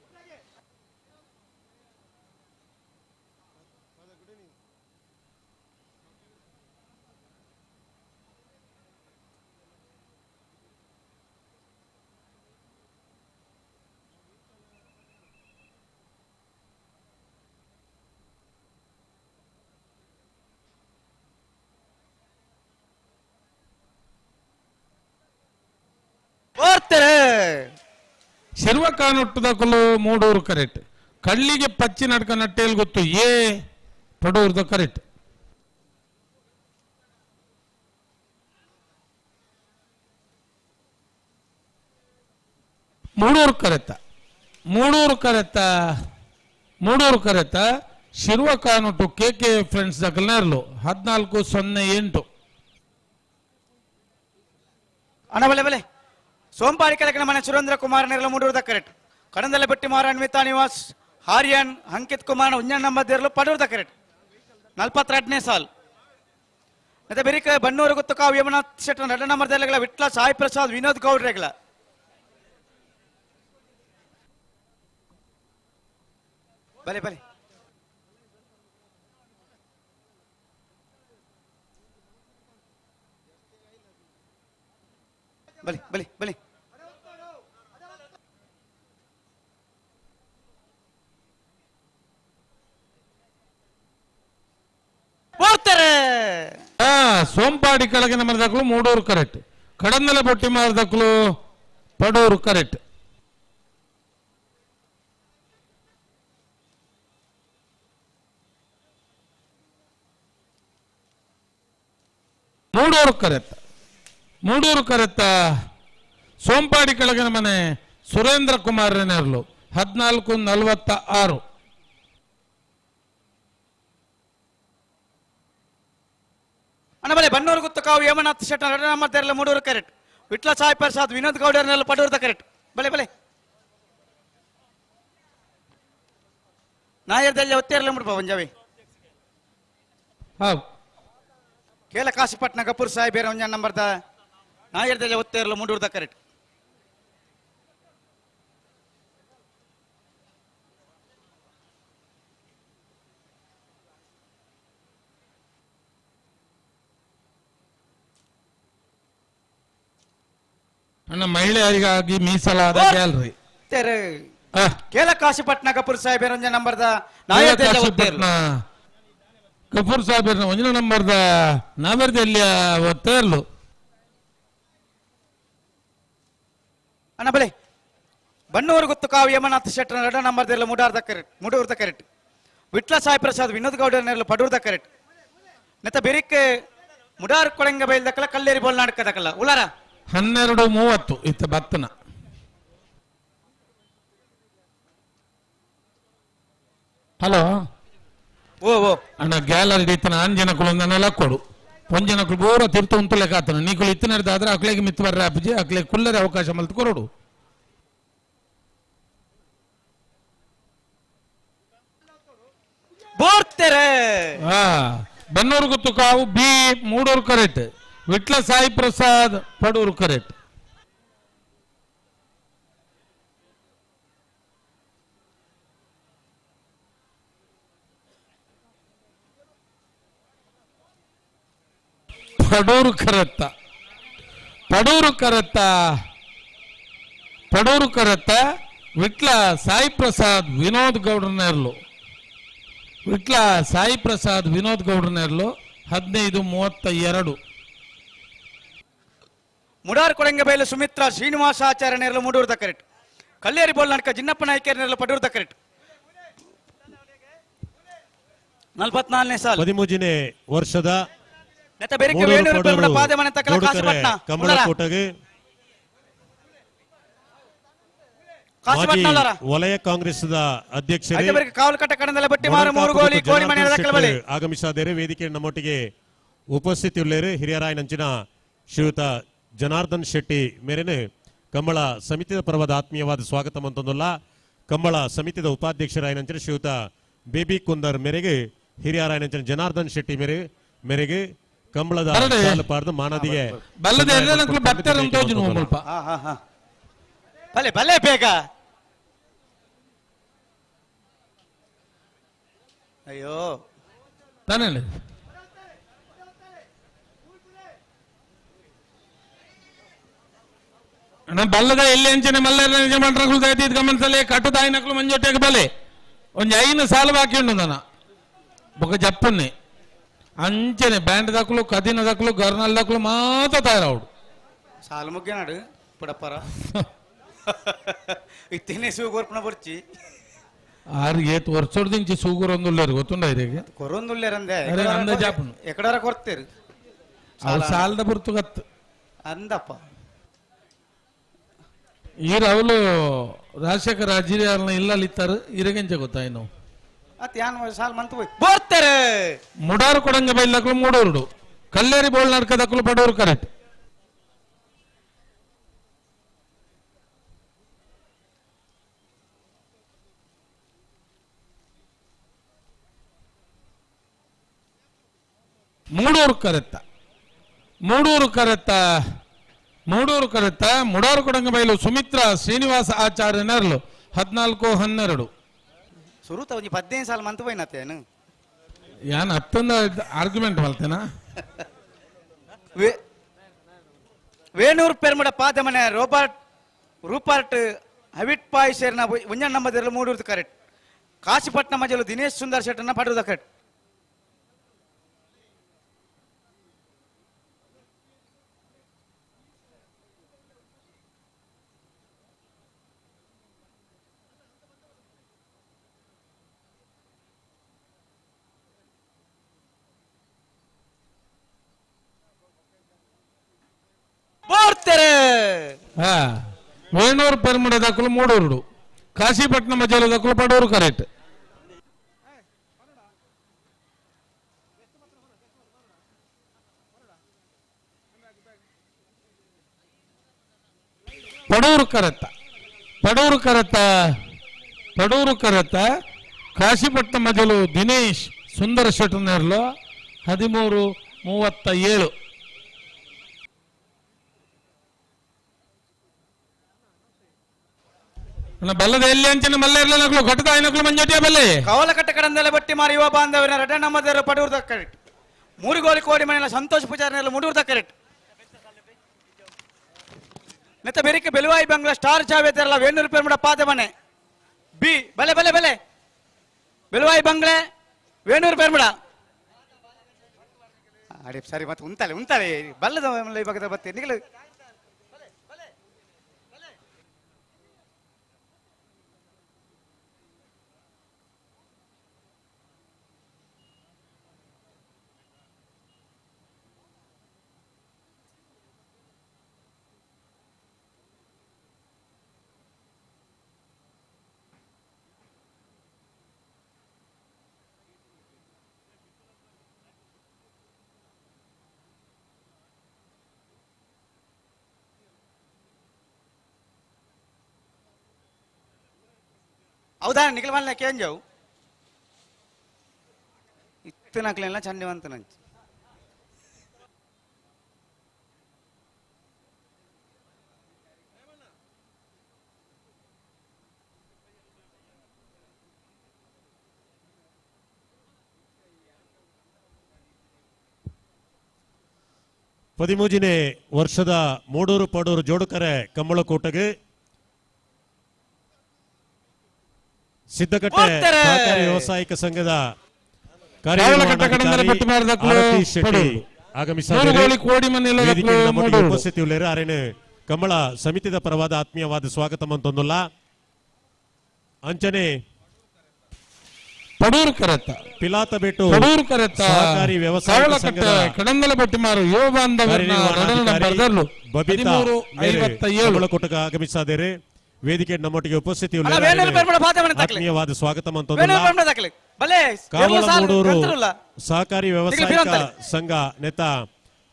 ಶಿರ್ವಕಾನೊಟ್ಟದಕಲು ಮೂಡೂರು ಕರೆಕ್ಟ್ ಕಳ್ಳಿಗೆ ಪಚ್ಚಿ ನಡ್ಕ ನಟ್ಟೇಲ್ ಗೊತ್ತು ಏ ಪಡೂರ್ದ ಕರೆಕ್ಟ್ ಮೂಡೂರು ಕರೆತ ಮೂಡೂರು ಕರೆತ ಮೂಡೂರು ಕರೆತ ಶಿರ್ವಕಾನೊಟ್ಟು ಕೆ ಕೆ ಫ್ರೆಂಡ್ಸ್ ದಕಲ್ನೇರ್ಲು 14:08. ಅಣ್ಣ ಬಲೆ ಬಲೆ ಸೋಂಪಾರಿ ಕೆಳಗಿನ ಮನೆ ಸುರೇಂದ್ರ ಕುಮಾರ್ ನೆರಳು ಮೂಡೂರ್ದ ಕರೆಕ್ಟ್ ಕಡಂದಲೆ ಬಟ್ಟಿ ಮಾರ ಅನ್ವಿತಾ ನಿವಾಸ್ ಹಾರಿಯನ್ ಅಂಕಿತ್ ಕುಮಾರ್ ಉಂಜನ್ ನಂಬದೇರ್ಲು ಪಡೂರ್ದ ಕರೆಕ್ಟ್ 42ನೇ ಸಾಲ್. ಮತ್ತೆ ಬೆರಿಕ ಬನ್ನೂರು ಗುತ್ತು ಕಾವು ಯಮನಾಥ್ ಶೆಟ್ಟರ್ ನಡ ನಂಬರ್ದೆಲ್ಲ ವಿಟ್ಲ ಸಾಯಿ ಪ್ರಸಾದ್ ವಿನೋದ್ ಗೌಡ್ ರೆಗ್ಲ. ಬಲೆ ಬಲೆ ಬಲಿ ಬಲಿ ಬಲಿ ಸೋಂಪಾಡಿ ಕೆಳಗಿನ ಮರದಕ್ಕಲು ಮೂಡೂರು ಕರೆಕ್ಟ್ ಕಡಂದಲ ಬೊಟ್ಟಿ ಮಾರದಕ್ಕಲು ಪಡೂರು ಕರೆಕ್ಟ್. ಮೂಡೂರು ಕರೆಕ್ಟ್ ಮೂಡೂರು ಕರೆತ್ತ ಸೋಂಪಾಡಿ ಕೆಳಗಿನ ಮನೆ ಸುರೇಂದ್ರ ಕುಮಾರ್ ನೆರ್ಲು 14:46. ಅಣ್ಣ ಬಲೆ ಬನ್ನೂರು ಗುತ್ತು ಕಾವು ಯಮನಾಥ್ ಶೆಟ್ಟರ್ ನಡ ನಂಬರ್ದೆಲ್ಲ ಮೂಡೂರು ಕರೆಕ್ಟ್ ವಿಟ್ಲ ಸಾಯಿ ಪ್ರಸಾದ್ ವಿನೋದ್ ಗೌಡರ್ನೆಲ್ಲ ಪಡೂರ್ದ ಕರೆಕ್ಟ್ ಬಲೆ ಬಲೆ ನಾಯರ್ದೆಲ್ಲ ಒತ್ತೇರ್ಲ ಮುಡ್ಪ ಒಂಜಾವಿ ಕೇಲ ಕಾಶಿಪಟ್ನ ಕಪೂರ್ ಸಾಹೇಬ್ ಒಂಜ ನಂಬರ್ದ ನಾಯರ್ದೆಲ್ಲ ಒತ್ತೇರ್ಲ ಮೂಡೂರ್ದ ಕರೆಕ್ಟ್. ಅಣ್ಣ ಮಹಿಳೆಯರಿಗಾಗಿ ಮೀಸಲಾದ ಗ್ಯಾಲರಿ ಕೇಲ ಕಾಶಿಪಟ್ನ ಕಪೂರ್ ಸಾಹೇಬ್ ಒಂಜ ನಂಬರ್ದ ಕಾಶಿಪಟ್ನ ಕಪೂರ್ ಸಾಹೇಬ್ ಒಂಜ ನಂಬರ್ದ ನಾವರ್ದೆಲ್ಲಿಯ ಒತ್ತೇರ್ಲು. ಅಣ್ಣ ಬಲೆ ಬನ್ನೂರು ಗುತ್ತು ಕಾವು ಯಮನಾಥ್ ಶೆಟ್ಟರ್ ನಡ ನಂಬರ್ದೆಲ್ಲ ಮೂಡಾರ್ದ ಕರೆಕ್ಟ್ ಮೂಡೂರ್ದ ಕರೆಕ್ಟ್ ವಿಟ್ಲ ಸಾಯಿ ಪ್ರಸಾದ್ ವಿನೋದ್ ಗೌಡರ್ನೆಲ್ಲ ಪಡೂರ್ದ ಕರೆಕ್ಟ್ ನೆತ್ತ ಬೆರಿಕ್ ಮುಡಾರ್ ಕೊಳಂಗ ಬೈಲ್ದಕ್ಕಲ್ಲ ಕಲ್ಲೇರಿ ಬೋಲ್ ನಾಡಕದಕ್ಕಲ್ಲ ಉಲಾರ 12:30 ಇತ್ತ ಬತ್ತನ. ಹಲೋ ಓ ಓ ಅಣ್ಣ ಗ್ಯಾಲರಿ ಇತ್ತನ ಆಂಜನಕುಲು ಒಂದನ್ನೆಲ್ಲ ಕೊಡು ಒಂಜನಕುಲು ಬೋರ ತಿರ್ತು ಉಂತುಲೆಕಾತನ ನೀಕುಲು ಇತ್ತನೆಡ್ದಾದ್ರೆ ಅಕ್ಲೆಗೆ ಮಿತ್ತು ಬರ್ರೆ ಅಪ್ಪಜಿ ಅಕ್ಲೆ ಕುಲ್ಲರೆ ಅವಕಾಶ ಮಲ್ತು ಕೊರಡು. ಬನ್ನೂರು ಗುತ್ತು ಕಾವು B Mudur correct Vitla Sai Prasad Padur correct. Padur ಕರೆತ್ತ ಪಡೂರು ಕರೆತ್ತ ಪಡೂರು ಕರೆತ್ತ ವಿಟ್ಲ ಸಾಯಿ ಪ್ರಸಾದ್ ವಿನೋದ್ ಗೌಡ್ರನೇರ್ಲು ವಿಟ್ಲ ಸಾಯಿ ಪ್ರಸಾದ್ ವಿನೋದ್ ಗೌಡ್ರನೇರ್ಲು 15:32. ಮುಡಾರ್ ಕೊಡಂಗಬೈಲು ಸುಮಿತ್ರಾ ಶ್ರೀನಿವಾಸ ಆಚಾರ್ಯ ನೇರಲು ಮೂಡೂರ್ದ ಕರೆಕ್ಟ್ ಕಲ್ಲೇರಿ ಬೋಲ್ ನಾಟಕ ಜಿನ್ನಪ್ಪ ನಾಯ್ಕರ್ ನೇರಲು ಪಡೂರ್ದ ಕರೆಕ್ಟ್ 44ನೇ ಸಾಲು 13ನೇ ವರ್ಷದ ಕಮಲಕೋಟೆಗೆ ವಲಯ ಕಾಂಗ್ರೆಸ್ ಅಧ್ಯಕ್ಷರು ಆಗಮಿಸಿದ್ದಾರೆ. ವೇದಿಕೆ ನಮ್ಮೊಟ್ಟಿಗೆ ಉಪಸ್ಥಿತಿ ಉಳ್ಳೇರು ಹಿರಿಯರಾಯನಂಚಿನ ಶ್ರೀಯುತ ಜನಾರ್ದನ್ ಶೆಟ್ಟಿ ಮೇರೆನೆ ಕಂಬಳ ಸಮಿತಿಯ ಪರವಾದ ಆತ್ಮೀಯವಾದ ಸ್ವಾಗತ ಅಂತಂದಲ್ಲ. ಕಂಬಳ ಸಮಿತಿಯ ಉಪಾಧ್ಯಕ್ಷರಾಯನಂಚಿನ ಶ್ರೀಯುತ ಬೇಬಿ ಕುಂದರ್ ಮೇರೆಗೆ ಹಿರಿಯರಾಯನಂಚಿನ ಜನಾರ್ದನ್ ಶೆಟ್ಟಿ ಮೇರೆ ಮೇರೆಗೆ ಕಂಬಳದ ಸಾಲು ಪಾರ್ದು ಮಾನದಿಗೆ ಬಲ್ಲದ ಎಲ್ಲನಕ್ಕೂ ಬರ್ತಾರೆ ಅಂತ ತೋಜುನು ಮುಲ್ಪ. ಬಲೆ ಬಲೆ ಬೇಗ. ಅಯ್ಯೋ ತಾನೇ ಬಲ್ಲದ ಎಲ್ಲಿ ಅಂಚನೆ ಮಲ್ಲರ ಯಜಮಾನ್ರಗಳು ದಯದೀದ್ ಗಮನಿಸಲಿ ಕಟ್ಟುದಾಯಿನಕ್ಲು ಮಂಜೊಟ್ಟಿಗೆ ಬಲೆ ಒಂಜಿ 5 ಸಾಲು ಬಾಕಿ ಉಂಡು ನನ್ನ ಬೊಕ ಜಪ್ಪನ್ನೆ ಅಂಚನೆ ಬ್ಯಾಂಡ್ ದಾಕಲು ಕದಿನ ದಾಕಲು ಗರ್ನಲ್ ದಾಕಲು ಮಾತ್ರ ತಯಾರಾవుడు ಸಾಲು ಮುಗ್ಯನಾಡು ಪುಡಪ್ಪರ ಇತ್ತೇನೆ ಸೂಗೋರ್ಪಣ ಬರ್ಚಿ ಆರು ಏತ್ ವರ್ಷದಿಂಚಿ ಸೂಗುರೊಂದುಲ್ಲೇರು ಗೊತ್ತುಂಡ ಇರಿಗೆ ಕೊರೊಂದುಲ್ಲೇರಂದೆ ಅರೆ ಅಂದಾಜಾಪುನು ಎಕಡಾರ ಕೊರ್ತೀರು ಅವು ಸಾಲದ ಬುರ್ತು ಗತ್ತು ಅಂದಪ್ಪ ಈ ರವಲು ರಾಜಶೇಖರ ಅಜಿರಿಯಾರ್ನ ಇಲ್ಲಲ್ಲಿತ್ತಾರೆ ಇರಗೆಂಚ ಗೊತ್ತಾಯ್ನು ಬೋರ್ತಾರೆ ಮುಡಾರು ಕೊಡಂಗ ಬೈಲಕ್ಲು ಮೂಡೂರುಡು ಕಲ್ಲೇರಿ ಬೋಳ್ ನಡ್ಕದಕ್ಲು ಬಡವರು ಕರೆಕ್ಟ್ ಮೂಡೂರು ಕರೆತ್ತ ಮೂಡೂರು ಕರೆತ್ತ ಮೂಡೂರು ಕರೆತ್ತ ಮುಡಾರು ಕೊಡಂಗ ಬೈಲು ಸುಮಿತ್ರಾ ಶ್ರೀನಿವಾಸ ಆಚಾರ್ಯ ನೆರಳು 14 12 ಸುರುತ ಒಂಜಿ 15 ಸಾಲ ಮಂತ್ ಪೋಯಿನತ್ತೇನು ಯಾನ್ ಹತ್ತೊಂದು ಆರ್ಗ್ಯುಮೆಂಟ್ ಮಲ್ತೇನಾ ವೇಣೂರು ಪೆರ್ಮಡ ಪಾದಮನೆ ರೋಬರ್ಟ್ ರೂಪರ್ಟ್ ಹವಿಟ್ ಪಾಯ್ ಸೇರ್ನ ಒಂಜನ್ ನಂಬದಿರಲು ಮೂಡೂರು ಕರೆಕ್ಟ್ ಕಾಶಿಪಟ್ನ ಮಜಲು ದಿನೇಶ್ ಸುಂದರ್ ಶೆಟ್ಟನ್ನ ಪಡುವುದು ಕರೆಕ್ಟ್ ವೇಣೂರು ಪೆರ್ಮಡ ದಕ್ಕಲು ಮೂಡೂರುಡು ಕಾಶಿಪಟ್ನ ಮಜಲು ದಕ್ಕಲು ಪಡೂರು ಕರೆಕ್ಟ್ ಪಡೂರು ಕರೆತ್ತ ಪಡೂರು ಕರೆತ್ತ ಪಡೂರು ಕರೆತ್ತ ಕಾಶಿಪಟ್ನ ಮಜಲು ದಿನೇಶ್ ಸುಂದರ ಶೆಟ್ಟನೇರ್ಲು 13 37 ಬಲ್ಲದ ಎಲ್ಲಿ ಅಂಚನೆ ಮಲ್ಲ ಇರಲಿಲ್ಲ ಘಟದ ಮಂಜಟಿಯ ಬಲ್ಲೆ ಕವಲಕಟ್ಟ ಕಡಂದೆಲ್ಲ ಬಟ್ಟಿ ಮಾರಿ ಯುವ ಬಾಂಧವರ ರಡ ನಮ್ಮದರ ಪಡೂರ್ದ ಕರೆಕ್ಟ್ ಮೂರುಗೋಲಿ ಕೋಡಿ ಮನೆಯ ಸಂತೋಷ್ ಪೂಜಾರಿನೆಲ್ಲ ಮೂಡೂರ್ದ ಕರೆಕ್ಟ್ ನೆತ್ತ ಬೆರಿಕೆ ಬೆಲುವಾಯಿ ಬಂಗ್ಲಾ ಸ್ಟಾರ್ ಚಾವೇತರಲ್ಲ ವೇಣೂರು ಪೆರ್ಮಡ ಪಾದ ಮನೆ ಬಿ ಬಲೆ ಬಲೆ ಬಲೆ ಬೆಲುವಾಯಿ ಬಂಗ್ಲೆ ವೇಣೂರು ಪೆರ್ಮಡ ಅಡೆ ಸರಿ ಮತ್ತೆ ಉಂತಾಲೆ ಉಂತಾಲೆ ಬಲ್ಲದ ಇವಾಗ ಬತ್ತೆ ನಿಗಲು ಹೌದಾ ನಿಖಲ್ ಮಲ್ನ ಕೇಂಜವು ಇತ್ತು ನಕ್ಲೆಲ್ಲ ಚಂಡಿವಂತ ನಂಚು ಪದಿಮೂಜಿನೇ ವರ್ಷದ ಮೂಡೂರು ಪಡೂರು ಜೋಡುಕರೆ ಕಂಬಳಕೂಟಗೆ ಸಿದ್ದಕಟ್ಟೆ ಸಹಕಾರಿ ವ್ಯವಸಾಯಿಕ ಸಂಘದ ಕಾರ್ಯನಿರ್ವಹಣಾಧಿಕಾರಿ ಶೆಟ್ಟಿ ಆಗಮಿಸಿದ್ದಾರೆ. ಉಪಸ್ಥಿತಿ ಉಳ್ಳೇರು ಅರೇನು ಕಂಬಳ ಸಮಿತಿದ ಪರವಾದ ಆತ್ಮೀಯವಾದ ಸ್ವಾಗತ ಅಂತಂದುಲ್ಲ. ಅಂಚನೆ ಪಡೂರು ಕರೆತ್ತ ಪಿಲಾತ ಬೆಟ್ಟು ಪಡೂರು ಕರೆತ್ತ ಸಹಕಾರಿ ವ್ಯವಸಾಯ ಸಂಘದ ಕಡಂಗಲ ಬಟ್ಟಿಮಾರು ಯುವ ಬಾಂಧವರು ಬಬಿತಾ ಕಂಬಳಕೂಟಕ್ಕೆ ಆಗಮಿಸಿದ್ದಾರೆ. ವೇದಿಕೆ ನಮ್ಮೊಟ್ಟಿಗೆ ಉಪಸ್ಥಿತಿ ಆತ್ಮೀಯವಾದ ಸ್ವಾಗತ ಕಾವಲಮೂಡೂರು ಸಹಕಾರಿ ವ್ಯವಸಾಯಿಕ ಸಂಘ ನೇತ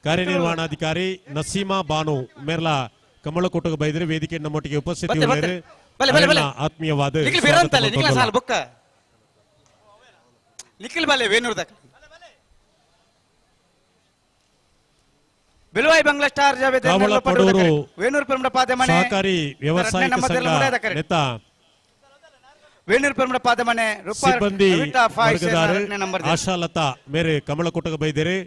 ಕಾರ್ಯನಿರ್ವಹಣಾಧಿಕಾರಿ ನಸೀಮಾ ಬಾನು ಮೇರ್ಲಾ ಕಮಲಕೂಟಕ್ಕೆ ಬೈದರೆ ವೇದಿಕೆ ನಮ್ಮೊಟ್ಟಿಗೆ ಉಪಸ್ಥಿತಿ ಆತ್ಮೀಯವಾದ ನಿಖಿಲ್ ಬಾಲೆ ವೇಣೂರು ದಕ ಬಿಲುವಾಯಿ ಬಂಗ್ಲಾ ಸ್ಟಾರ್ ಜಾವೇದ್ ವೇಣೂರು ಪೆರ್ಮಡ ಪಾದಮನೆ ಸಹಕಾರಿ ವ್ಯವಸಾಯಿಕ ಸಂಘ ನೇತ ವೇಣೂರು ಪೆರ್ಮಡ ಪಾದಮನೆ ಸಿಬ್ಬಂದಿ ಆಶಾಲತಾ ಮೇರೆ ಕಮಲಕೂಟಗ ಬೈದೇರಿ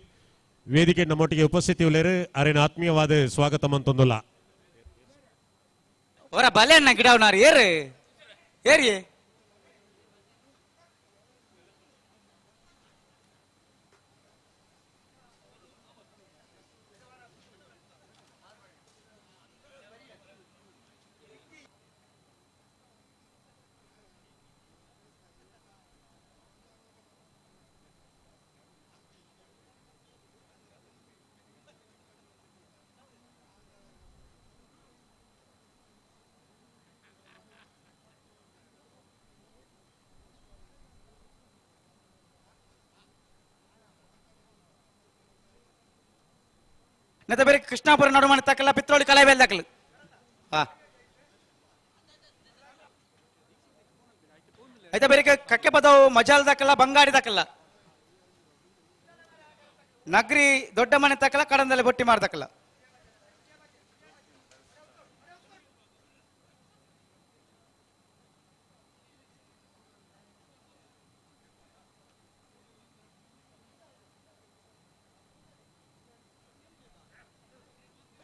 ವೇದಿಕೆ ನಮ್ಮೊಟ್ಟಿಗೆ ಉಪಸ್ಥಿತಿ ಉಳ್ಳೇರು ಅರೇನ ಆತ್ಮೀಯವಾದ ಸ್ವಾಗತ ಮಂತೊಂದುಲ್ಲ. ಅವರ ಬಲೆ ಅಣ್ಣ ಗಿಡವನಾರು ಏರು ಏರಿ ನೆತ್ತ ಬೇರೆ ಕೃಷ್ಣಾಪುರ ನಡುಮನೆ ತಕ್ಕಲ್ಲ ಪಿತ್ರೋಳಿ ಕಲಾಯಿಬೇಲ್ ದಕ್ಕಲು. ಆಯ್ತಾ ಬೇರೆ ಕಕ್ಕೆ ಪದವು ಮಜಾಲ್ ದಕ್ಕಲ್ಲ ಬಂಗಾಡಿ ದಕ್ಕಲ್ಲ ನಗರಿ ದೊಡ್ಡ ಮನೆ ತಕ್ಕಲ್ಲ ಕಡಂದಲ್ಲಿ ಬೊಟ್ಟಿ ಮಾರ್ದಕ್ಕಲ್ಲ.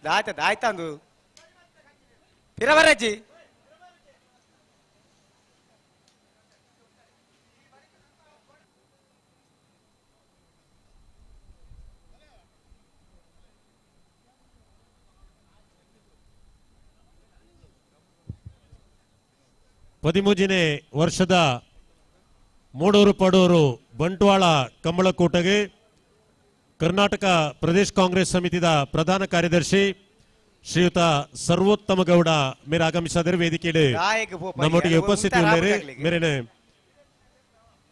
ಆಯ್ತದ ಆಯ್ತಂದು ಪಿರವರಜ್ಜಿ ಪದಿಮೂಜನೇ ವರ್ಷದ ಮೂಡೂರು ಪಡೂರು ಬಂಟ್ವಾಳ ಕಂಬಳಕೂಟಗೆ ಕರ್ನಾಟಕ ಪ್ರದೇಶ ಕಾಂಗ್ರೆಸ್ ಸಮಿತಿಯ ಪ್ರಧಾನ ಕಾರ್ಯದರ್ಶಿ ಶ್ರೀಯುತ ಸರ್ವೋತ್ತಮ ಗೌಡ ಮೇರೆ ಆಗಮಿಸಿದರೆ ವೇದಿಕೆಯಲ್ಲಿ ನಮ್ಮೊಟ್ಟಿಗೆ ಉಪಸ್ಥಿತಿ ಉಳ್ಳೇರು. ಮೇರೆನೆ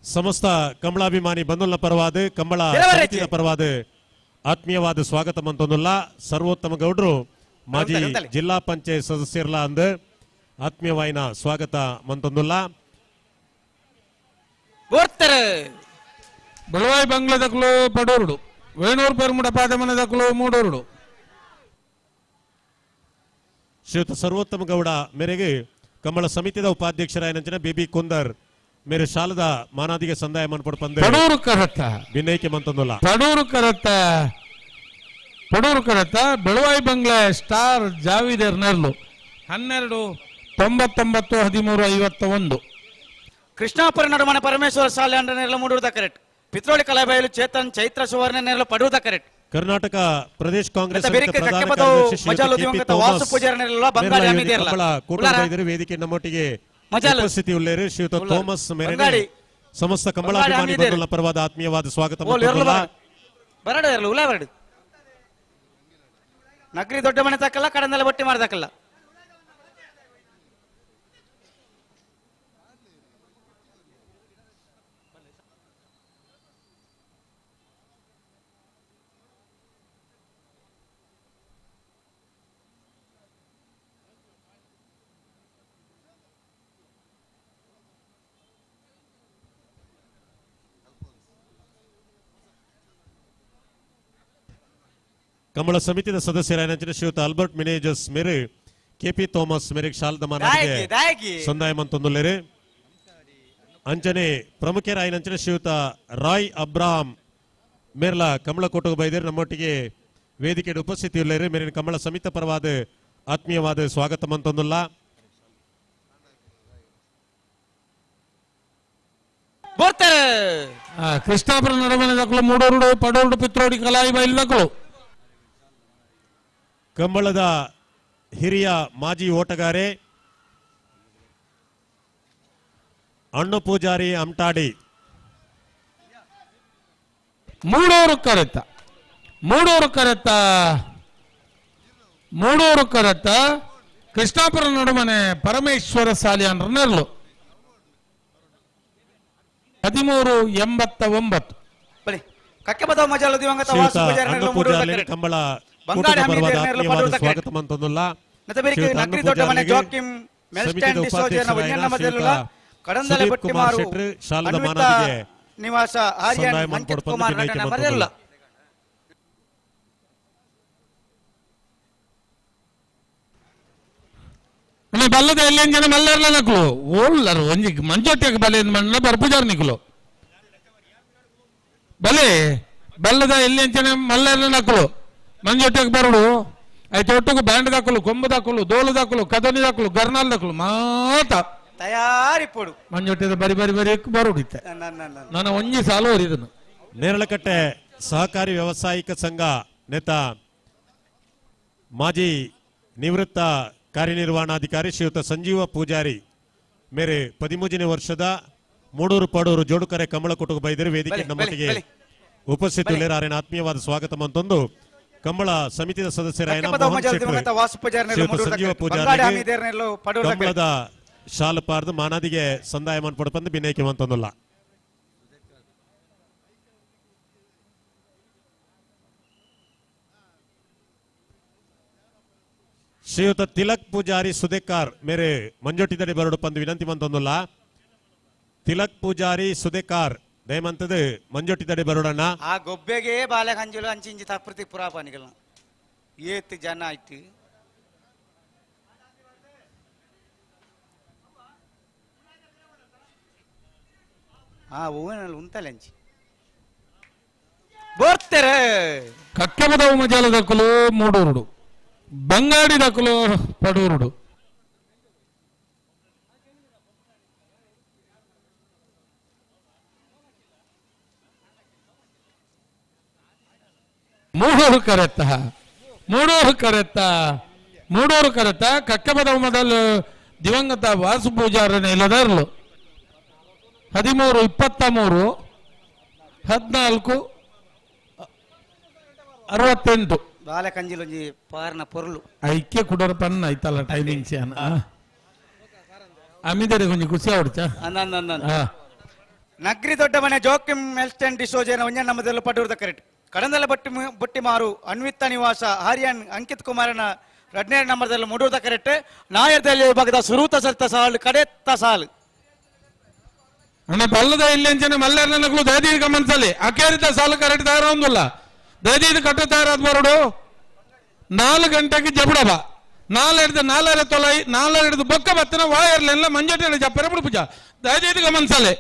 ಸಮಸ್ತ ಕಂಬಳಾಭಿಮಾನಿ ಬಂಧುಲ ಪರವಾದ ಕಂಬಳ ಸಮಿತಿಯ ಪರವಾದ ಆತ್ಮೀಯವಾದ ಸ್ವಾಗತ ಮಂತೊಂದುಲ್ಲ. ಸರ್ವೋತ್ತಮ ಗೌಡರು ಮಾಜಿ ಜಿಲ್ಲಾ ಪಂಚಾಯತ್ ಸದಸ್ಯರಲ್ಲ ಅಂದ ಆತ್ಮೀಯವಾಯಿನ ಸ್ವಾಗತ ಮಂತೊಂದುಲ್ಲ. ಬೆಳವಾಯಿ ಬಂಗ್ಲದಕ್ಲು ಪಡೂರುಡು ವೇಣೂರು ಪೆರುಮುಡ ಪಾದಮನದಕ್ಲು ಮೂಡೂರುಡು. ಶ್ರೀಯುತ ಸರ್ವೋತ್ತಮ ಗೌಡ ಮೇರೆಗೆ ಕಂಬಳ ಸಮಿತಿಯ ಉಪಾಧ್ಯಕ್ಷರಾಯನಂಚಿನ ಬಿಬಿ ಕುಂದರ್ ಮೇರೆ ಶಾಲದ ಮಾನಾದಿಗೆ ಸಂದಾಯ ಮನ್ಪಡ್ ಪಂದೆ ಪಡೂರು ಕರತ್ತ ಭಿನ್ನೈಕೆ ಮಂತೊಂದುಲ್ಲ. ಪಡೂರು ಕರತ್ತ ಪಡೂರು ಕರತ್ತ ಬೆಳವಾಯಿ ಬಂಗ್ಲೆ ಸ್ಟಾರ್ ಜಾವಿದರ್ ನೆರ್ಲು 12 99 13 51. ಕೃಷ್ಣಾಪುರ ನಡುಮನೆ ಪರಮೇಶ್ವರ ಶಾಲೆ ಅಂಡ ನೆರಳು ಮೂಡೂರು ಕರೆಕ್ಟ್ ಪಿತ್ರೋಳಿ ಕಲಾಬೈಲು ಚೇತನ್ ಚೈತ್ರ ಸುವರ್ಣ ನೆರಳು ಪಡೂದ ಕರೆಕ್ಟ್. ಕರ್ನಾಟಕ ಪ್ರದೇಶ ಕಾಂಗ್ರೆಸ್ ವೇದಿಕೆ ನಮ್ಮೊಟ್ಟಿಗೆ ಉಪಸ್ಥಿತಿ ಉಳ್ಳೇರು ಶ್ರೀಯುತ ಥಾಮಸ್ ಮೇರೆ ಸಮಸ್ತ ಕಂಬಳಾಭಿಮಾನಿ ಬಂಧುಗಳ ಪರವಾದ ಆತ್ಮೀಯವಾದ ಸ್ವಾಗತ. ನಗರಿ ದೊಡ್ಡ ಮನೆ ತಕ್ಕಲ್ಲ ಕಡಂದಲ್ಲ ಬಟ್ಟಿ ಮಾಡದಕ್ಕಲ್ಲ. ಕಂಬಳ ಸಮಿತಿಯ ಸದಸ್ಯರಾದ ಶ್ರೀಯುತ ಆಲ್ಬರ್ಟ್ ಮಿನೇಜಸ್ ಮೇರೆ ಕೆಪಿ ಥಾಮಸ್ ಮೇರೆ ಶಾಲದ ಮಾನಾದಿಗೆ ಸಂದಾಯ ಮಂತೊಂದುಲ್ಲೇರು. ಅಂಚನೆ ಪ್ರಮುಖರಾಯಿನಂಚನೆ ಶ್ರೀಯುತ ರಾಯ್ ಅಬ್ರಾಮ್ ಮೇರ್ಲ ಕಮಲ ಕೋಟಗ ಬೈದೇರು ನಮ್ಮೊಟ್ಟಿಗೆ ವೇದಿಕೆ ಉಪಸ್ಥಿತಿ ಉಳ್ಳೇರು. ಮೇರಿನ ಕಮಲ ಸಮಿತ ಪರವಾದ ಆತ್ಮೀಯವಾದ ಸ್ವಾಗತ ಮಂತೊಂದುಲ್ಲ. ಕೃಷ್ಣಾಪುರ ನಡುಮನೆ ದಕ್ಕಲು ಮೂಡೂರುಡು ಪಡೂರುಡು ಪಿತ್ರೋಡಿ ಕಲಾಯಿ ಬೈಲ್ ದಕ್ಕಲು. ಕಂಬಳದ ಹಿರಿಯ ಮಾಜಿ ಓಟಗಾರೆ ಅಣ್ಣು ಪೂಜಾರಿ ಅಮ್ಟಾಡಿ ಮೂಡೂರು ಕರೆತ ಮೂಡೂರು ಕರೆತ ಮೂಡೂರು ಕರೆತ ಕೃಷ್ಣಾಪುರ ನಡುಮನೆ ಪರಮೇಶ್ವರ ಸಾಲಿಯಾನ್ರ ನೆರಳು 13 89. ಕಂಬಳ ಸ್ವಾಗತ ಮಂತೊಂದುಲ್ಲ. ನಿವಾಸ ಆರ್ಯನ್ ಅಂಕಿತ್ ಕುಮಾರ್ ನಂಬರ್ ಎಲ್ಲ. ಬಲ್ಲದ ಎಲ್ಲಿ ಜನ ಮಲ್ಲರ್ಲ ನಕಲು ಓಲ್ಲರು ಒಂಜಿ ಮಂಜೊಟ್ಟಿಗೆ ಬಲೆ ಮಣ್ಣ ಬರ್ಪುಜಾರ್ ನಿಕುಲು ಬಲೆ ಬಲ್ಲದ ಎಲ್ಲಿ ಜನ ಮಲ್ಲರ್ಲ ನಕಲು ಮಂಜೊಟ್ಟಿಗೆ ಬರಡು ಆಯ್ತು ಒಟ್ಟಿಗೆ ಬ್ಯಾಂಡ್ ದಾಕಲು ಕೊಂಬು ದಾಕಲು ದೋಲು ದಾಕಲು ಕದನಿ ದಾಕಲು ಗರ್ನಾಲ್ ದಾಕಲು ಮಾತ ತಯಾರಿಪೊಡು ಮಂಜೊಟ್ಟಿದ ಬರಿ ಬರಿ ಬರಿ ಬರುಡಿತ್ತೆ ನಾನು ಒಂಜಿ ಸಾಲು ಇದನ್ನು. ನೇರಳಕಟ್ಟೆ ಸಹಕಾರಿ ವ್ಯವಸಾಯಿಕ ಸಂಘ ನೇತಾ ಮಾಜಿ ನಿವೃತ್ತ ಕಾರ್ಯನಿರ್ವಹಣಾಧಿಕಾರಿ ಶ್ರೀಯುತ ಸಂಜೀವ ಪೂಜಾರಿ ಮೇರೆ 13ನೇ ವರ್ಷದ ಮೂಡೂರು ಪಡೂರು ಜೋಡುಕರೆ ಕಂಬಳಕೂಟಕ್ಕೆ ಬೈದರು ವೇದಿಕೆ ನಮ್ಮೊಟ್ಟಿಗೆ ಉಪಸ್ಥಿತರಿದ್ದಾರೆ. ಆರೇನ ಆತ್ಮೀಯವಾದ ಸ್ವಾಗತ ಅಂತಂದು ಕಂಬಳ ಸಮಿತಿಯ ಸದಸ್ಯರಾದ ಸಂಜೀವ ಪೂಜಾರಿ ಕಂಬಳದ ಶಾಲು ಪಾರ್ದು ಮಾನಾದಿಗೆ ಸಂದಾಯ ಮನ್ಪಡಪಂದು ಬಿನೇಕೆ ಅಂತಂದಲ್ಲ. ಶ್ರೀಯುತ ತಿಲಕ್ ಪೂಜಾರಿ ಸುದೇಕಾರ್ ಮೇರೆ ಮಂಜೊಟ್ಟಿದಡಿ ಬರಡು ಪಂದು ವಿನಂತಿ ಮಂತೊಂದುಲ್ಲ. ತಿಲಕ್ ಪೂಜಾರಿ ಸುದೇಕಾರ್ ದಯಮಂತದ ಮಂಜೊಟ್ಟಿದಡಿ ಬರೋಡಣ್ಣ. ಆ ಗೊಬ್ಬೆಗೆ ಬಾಲೆ ಹಂಜಲು ಅಂಚಿಂಚಿ ತಪ್ರತಿ ಪುರಾಪನಿಗಳ ಏತ್ ಜನ ಆಯ್ತು. ಆ ಹೂವಿನಲ್ಲಿ ಉಂತಲೆ ಅಂಚಿ ಬೋರ್ತಾರೆ. ಕಕ್ಕಬದ ಮಜಾಲ ದಕ್ಕಲು ಮೂಡೂರುಡು ಬಂಗಾಡಿ ದಕ್ಕಲು ಪಡೂರುಡು. ಮೂಡೂರು ಕರೆತ್ತ ಮೂಡೂರು ಕರೆತ್ತ ಮೂಡೂರು ಕರೆತ್ತ ಕಕ್ಕಬದ ಮೊದಲು ದಿವಂಗತ ವಾಸು ಪೂಜಾರನ ಇಲ್ಲದರ್ಲು 13 23 14 68 ಬಾಲೆ ಕಂಜಿಲೊಂಜಿ ಪಾರ್ನ ಪೊರ್ಲು ಐಕ್ಯ ಕುಡೋರ ಪನ್ನ ಐತಲ್ಲ ಟೈಮಿಂಗ್ಸ್ ಅಮಿದರೆ ಕೊಂಚ ಖುಷಿ ಆವಡ್ಚ. ನಗ್ರಿ ದೊಡ್ಡ ಮನೆ ಜೋಕಿಂ ಮೆಲ್ಸ್ಟನ್ ಡಿಸೋಜೇನ ಒಂಜ ನಮ್ಮದೆಲ್ಲ ಪಡೂರ್ದ ಕರೆಕ್ಟ್ ಕಡಂದಲ ಬಟ್ಟಿ ಬೊಟ್ಟಿಮಾರು ಅನ್ವಿತ ನಿವಾಸ ಆರ್ಯನ್ ಅಂಕಿತ್ ಕುಮಾರನ 2ನೇ ನಂಬರ್ದಲ್ಲಿ ಮೂಡೂರ್ದ ಕರೆಕ್ಟ್. ನಾಯರ್ದಲ್ಲಿ ವಿಭಾಗದ ಸುರೂತ ಸರ್ತ ಸಾಲು ಕಡೆತ್ತ ಸಾಲು. ಅಣ್ಣ ಬಲ್ಲದ ಇಲ್ಲಿ ಅಂಚನೆ ಮಲ್ಲೇರ್ನಗಳು ದಯದೀದ ಗಮನಿಸಲಿ ಅಕೇರಿತ ಸಾಲು ಕರೆಕ್ಟ್ ತಯಾರ ಒಂದಿಲ್ಲ ದಯದೀದ ಕಟ್ಟ ತಯಾರಾದ ಬರೋಡು 4 ಗಂಟೆಗೆ ಜಬಡಬ 4 4.5 ತೊಲೈ 4 ಬೊಕ್ಕ ಬತ್ತನ ವಾಯರ್ಲೆಲ್ಲ ಮಂಜಟೆಲ್ಲ ಜಪ್ಪರೆ ಬಿಡು ಪೂಜಾ ದಯದೀದ ಗಮನಿಸಲಿ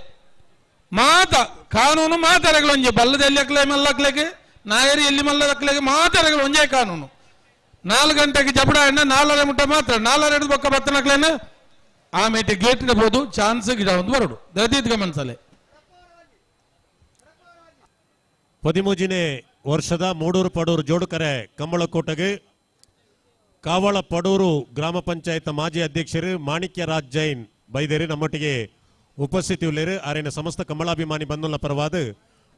ಮಾತ ಕಾನೂನು ಮಾತಾರಗಳು ಒಂಜೆ ಬಲ್ಲದ ಎಲ್ಲಿ ಅಕ್ಲೆ ಮಲ್ಲಕ್ಲೆಗೆ ನಾಯರಿ ಎಲ್ಲಿ ಮಲ್ಲದಕ್ಲೆಗೆ ಮಾತಾರಗಳು ಒಂಜೇ ಕಾನೂನು 4 ಗಂಟೆಗೆ ಜಬಡ ಅಣ್ಣ 4.5 ಮುಟ್ಟ ಮಾತ್ರ 4.5 ಬೊಕ್ಕ ಬತ್ತನಕ್ಲೇನ ಆಮೇಲೆ ಗೇಟ್ ಇಡಬಹುದು ಚಾನ್ಸ್ ಗಿಡ ಒಂದು ಬರೋಡು ದಯದೀದ ಗಮನಿಸಲೆ. 13ನೇ ವರ್ಷದ ಮೂಡೂರು ಪಡೂರು ಜೋಡುಕರೆ ಕಂಬಳಕೋಟೆಗೆ ಕಾವಳ ಪಡೂರು ಗ್ರಾಮ ಪಂಚಾಯತ್ ಮಾಜಿ ಅಧ್ಯಕ್ಷರು ಮಾಣಿಕ್ಯರಾಜ್ ಜೈನ್ ಬೈದೇರಿ ನಮ್ಮೊಟ್ಟಿಗೆ ಉಪಸ್ಥಿತಿ ಉಳ್ಳೇರು. ಆರೇನ ಸಮಸ್ತ ಕಂಬಳಾಭಿಮಾನಿ ಬಂಧುಲ ಪರವಾದ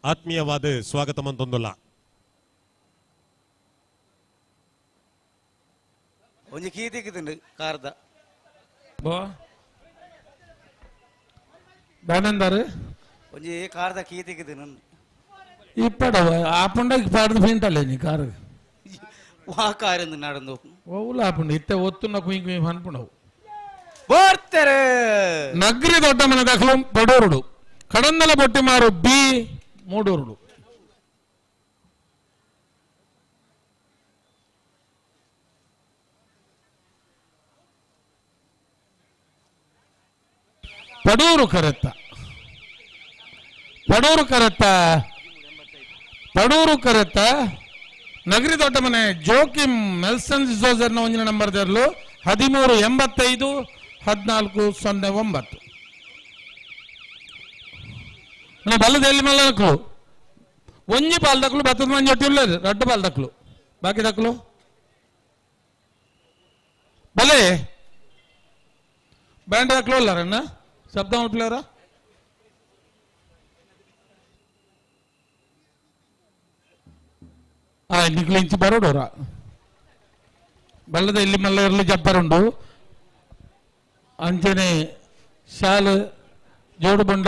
ಆತ್ಮೀಯವಾದ ಸ್ವಾಗತ ಮಂತೊಂದುಲ್ಲ. ಒಂಜಿ ಕೀತಿಕ್ಕಿದುಂಡು ಕಾರ್ದ ಬೋ ಬಾನಂದಾರು ಒಂಜಿ ಕಾರ್ದ ಕೀತಿಕ್ಕಿದುಂಡು ಇಪ್ಪಡ ಆಪುಂಡ ಪಾಡ್ದು ಫಿಂಟಲ್ಲ ನೀ ಕಾರು ವಾ ಕಾರಿಂದ നടന്നു ಓಲ ಆಪುಂಡ ಇತ್ತೆ ಒತ್ತುನ ಕುಯ್ ಕುಯ್ ಅನ್ಪುಂಡವು ಬೋರ್ತಾರೆ. ನಗ್ರಿ ದೊಡ್ಡ ಮನೆ ದಾಖಲು ಪಡೂರುಡು ಕಡಂದಲ ಬೊಟ್ಟಿಮಾರು ಬಿ ಮೂಡೂರುಡು. ಪಡೂರು ಕರೆತ್ತ ಪಡೂರು ಕರೆತ್ತ ಪಡೂರು ಕರೆತ್ತ ನಗರಿ ದೊಡ್ಡ ಮನೆ ಜೋಕಿಮ್ ಮೆಲ್ಸನ್ ಡಿಸೋಜರ್ನ ಒಂದಿನ ನಂಬರ್ ದೇರ್ಲು 13 85 14 09. ಬಲ್ಲದ ಎಲ್ಲಿ ಮಲ್ಲಕ್ಲು ಒಂಜಿ ಪಾಲ್ದಕ್ಲು ಬತ್ತದ ಮಂಜಿ ಒಟ್ಟಿ ಉಳ್ಳೇರು ರಡ್ಡು ಪಾಲ್ದಕ್ಲು ಬಾಕಿ ದಕ್ಲು ಬಲೆ ಬ್ಯಾಂಡ್ ದಕ್ಲು ಅಲ್ಲಾರಣ್ಣ ಶಬ್ದ ಮಾಡ್ಪ್ಲೇರ ನಿಕ್ಲು ಇಂಚಿ ಬರೋಡೋರ ಬಲ್ಲದ ಇಲ್ಲಿ ಮಲ್ಲ ಇರಲಿ ಜಬ್ಬರುಂಡು ಅಂಚನೆ ಶಾಲು ಜೋಡುಬೊಂಡ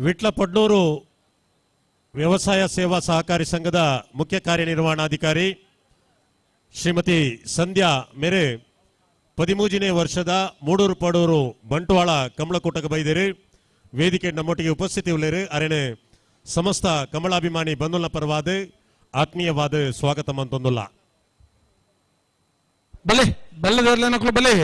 ವಿಟ್ಲ ಪಡ್ನೂರು ವ್ಯವಸಾಯ ಸೇವಾ ಸಹಕಾರಿ ಸಂಘದ ಮುಖ್ಯ ಕಾರ್ಯನಿರ್ವಹಣಾಧಿಕಾರಿ ಶ್ರೀಮತಿ ಸಂಧ್ಯಾ ಮೇರೆ 13ನೇ ವರ್ಷದ ಮೂಡೂರು ಪಡೂರು ಬಂಟ್ವಾಳ ಕಮಲಕೂಟಕ್ಕೆ ಬೈದಿರಿ. ವೇದಿಕೆ ನಮ್ಮೊಟ್ಟಿಗೆ ಉಪಸ್ಥಿತಿ ಉಳ್ಳೇರು. ಅರೆನೆ ಸಮಸ್ತ ಕಮಲಾಭಿಮಾನಿ ಬಂಧುಲ ಪರವಾದ ಆತ್ಮೀಯವಾದ ಸ್ವಾಗತ ಮಂತೊಂದುಲ್ಲ. ಬಲೆ ಬಲ್ಲೆದರ್ಲೇನಕ್ಲು ಬಲೆ.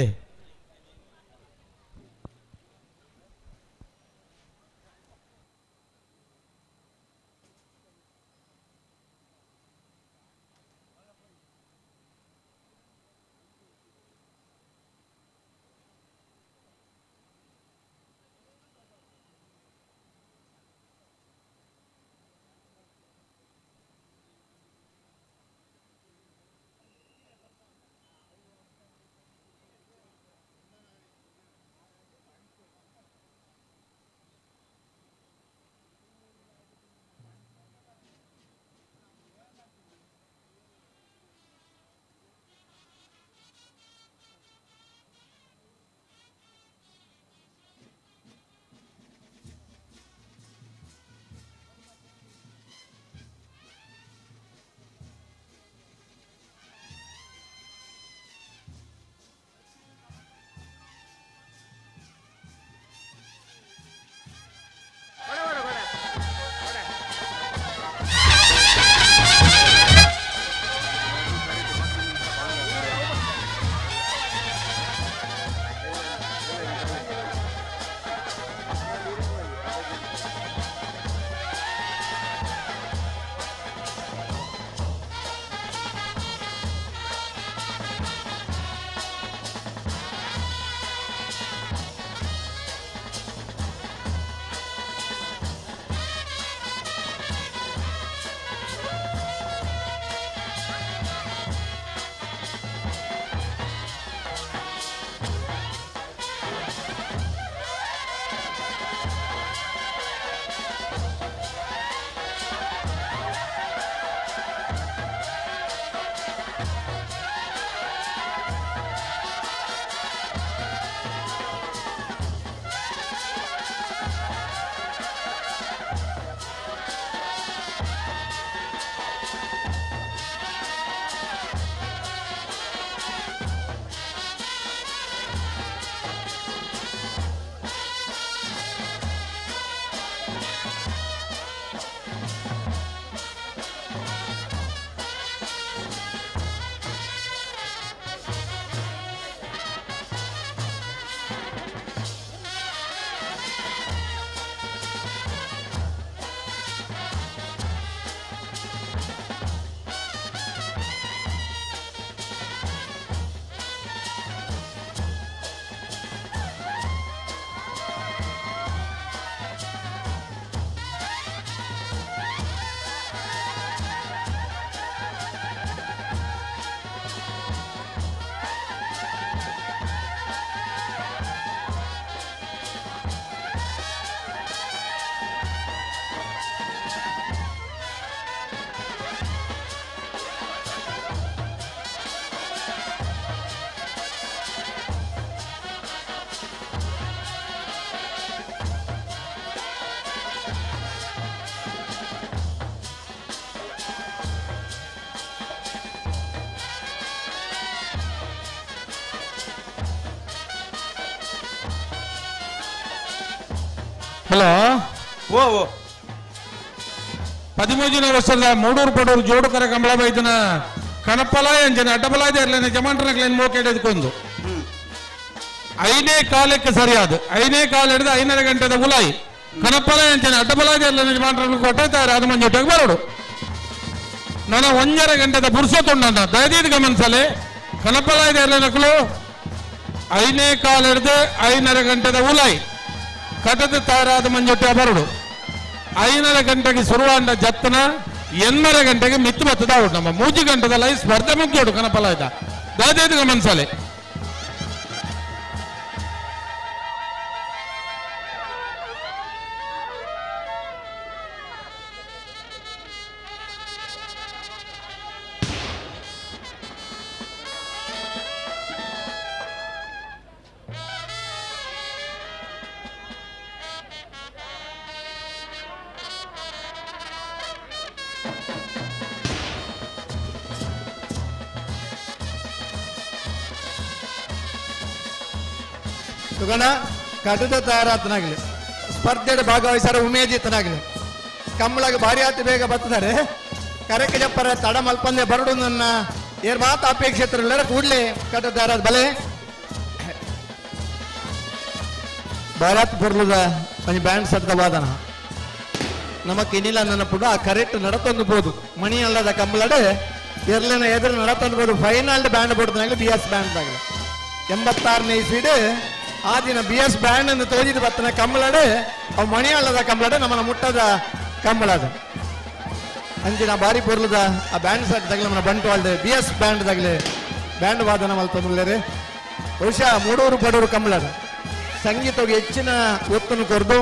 ಹಲೋ ಓ ಓ 13ನೇ ವರ್ಷದ ಮೂಡೂರು ಪಡೂರು ಜೋಡುಕರ ಕಂಬಳ ಬೈದನ ಕಣಪಲ ಎಂಜನ ಅಡ್ಡಬಲ ಇರಲೇನೆ ಜಮಾಂಟ್ರನ ಮೋಕೆ ಹಿಡಿದುಕೊಂಡು ಐನೇ ಕಾಲಕ್ಕೆ ಸರಿಯಾದ ಐನೇ ಕಾಲ ಹಿಡಿದು 5.5 ಗಂಟೆದ ಉಲಾಯಿ ಕಣಪಲ ಎಂಜನ ಅಡ್ಡಬಲ ಇರಲೇನೆ ಜಮಾಂಟ್ರನ ಕೊಟ್ಟಾರೆ ಅದು ಮಂಜೊಟ್ಟಿಗೆ ಬರೋಡು. ನನ್ನ 1.5 ಗಂಟೆದ ಪುರುಷ ತೊಂಡ ದಯದೀದ್ ಗಮನಿಸಲೆ ಕಣಪಲ ಇರಲೇನಕ್ಲು ಐನೇ ಕಾಲ ಹಿಡಿದು 5.5 ಗಂಟೆದ ಉಲಾಯಿ ಕಟದ ತಯಾರಾದ ಮಂಜೊಟ್ಟೆ ಬರಡು. 5.5 ಗಂಟೆಗೆ ಶುರುವಾಂಡ ಜತ್ತನ 8.5 ಗಂಟೆಗೆ ಮಿತ್ತು ಬತ್ತದ ಉಂಟು. ನಮ್ಮ 3 ಗಂಟೆದಲ್ಲ ಈ ಸ್ಪರ್ಧೆ ಮುಗಿಯೋಡು ಕಣಪಲ ಆಯ್ತಾ ದಯದೈದು ಗಮನಿಸಲೆ. ಸುಗಣ ಕಟದ ತಯಾರಾತನಾಗಲಿ ಸ್ಪರ್ಧೆಡ್ ಭಾಗವಹಿಸಾರ ಉಮೇದಿತನಾಗಲಿ ಕಂಬಳಗೆ ಭಾರಿ ಆತ ಬೇಗ ಬರ್ತದಾರೆ ಕರೆಕ್ಕೆ ಜಪ್ಪರ ತಡ ಮಲ್ಪಂದೆ ಬರಡು ನನ್ನ ಏರ್ ಮಾತು ಅಪೇಕ್ಷೆ ಇತ್ತಿರಲ್ಲ ಕೂಡಲೇ ಕಟ ತಯಾರಾದ ಬಲೆ ಭಾರತ್ ಬರ್ಲದ ಒಂಜಿ ಬ್ಯಾಂಡ್ ಸಟ್ದ ವಾದನ ನಮಕ್ ಇನ್ನಿಲ್ಲ ನನ್ನ ಪುಡ ಆ ಕರೆಕ್ಟ್ ನಡತೊಂದು ಬೋದು ಮಣಿ ಅಲ್ಲದ ಕಂಬಳಡೆ ಎರ್ಲಿನ ಎದುರು ನಡತೊಂದು ಬೋದು ಫೈನಲ್ ಬ್ಯಾಂಡ್ ಬೋಡ್ದಾಗಲಿ ಬಿ ಎಸ್ ಬ್ಯಾಂಡ್ ಆಗಲಿ 86ನೇ ಇಸ್ವಿಡ್ ಆ ದಿನ ಬಿ ಎಸ್ ಬ್ಯಾಂಡ್ ಅನ್ನು ತೋಜಿದ ಬತ್ತನ ಕಂಬಳಡೆ ಅವು ಮಣಿ ಅಲ್ಲದ ಕಂಬಳಡೆ ನಮ್ಮನ್ನ ಮುಟ್ಟದ ಕಂಬಳದ ಅಂಚಿನ ಬಾರಿ ಪೊರ್ಲದ ಆ ಬ್ಯಾಂಡ್ ಸೆಟ್ ತಗಲಿ ನಮ್ಮ ಬಂಟ್ವಾಲ್ದೆ ಬಿ ಎಸ್ ಬ್ಯಾಂಡ್ ತಗಲಿ ಬ್ಯಾಂಡ್ ವಾದನ ಮಲ್ತೊಂದುಲ್ಲೇರಿ. ಬಹುಶಃ ಮೂಡೂರು ಪಡೂರು ಕಂಬಳದ ಸಂಗೀತಕ್ಕೆ ಹೆಚ್ಚಿನ ಒತ್ತನ್ನು ಕೊರ್ದು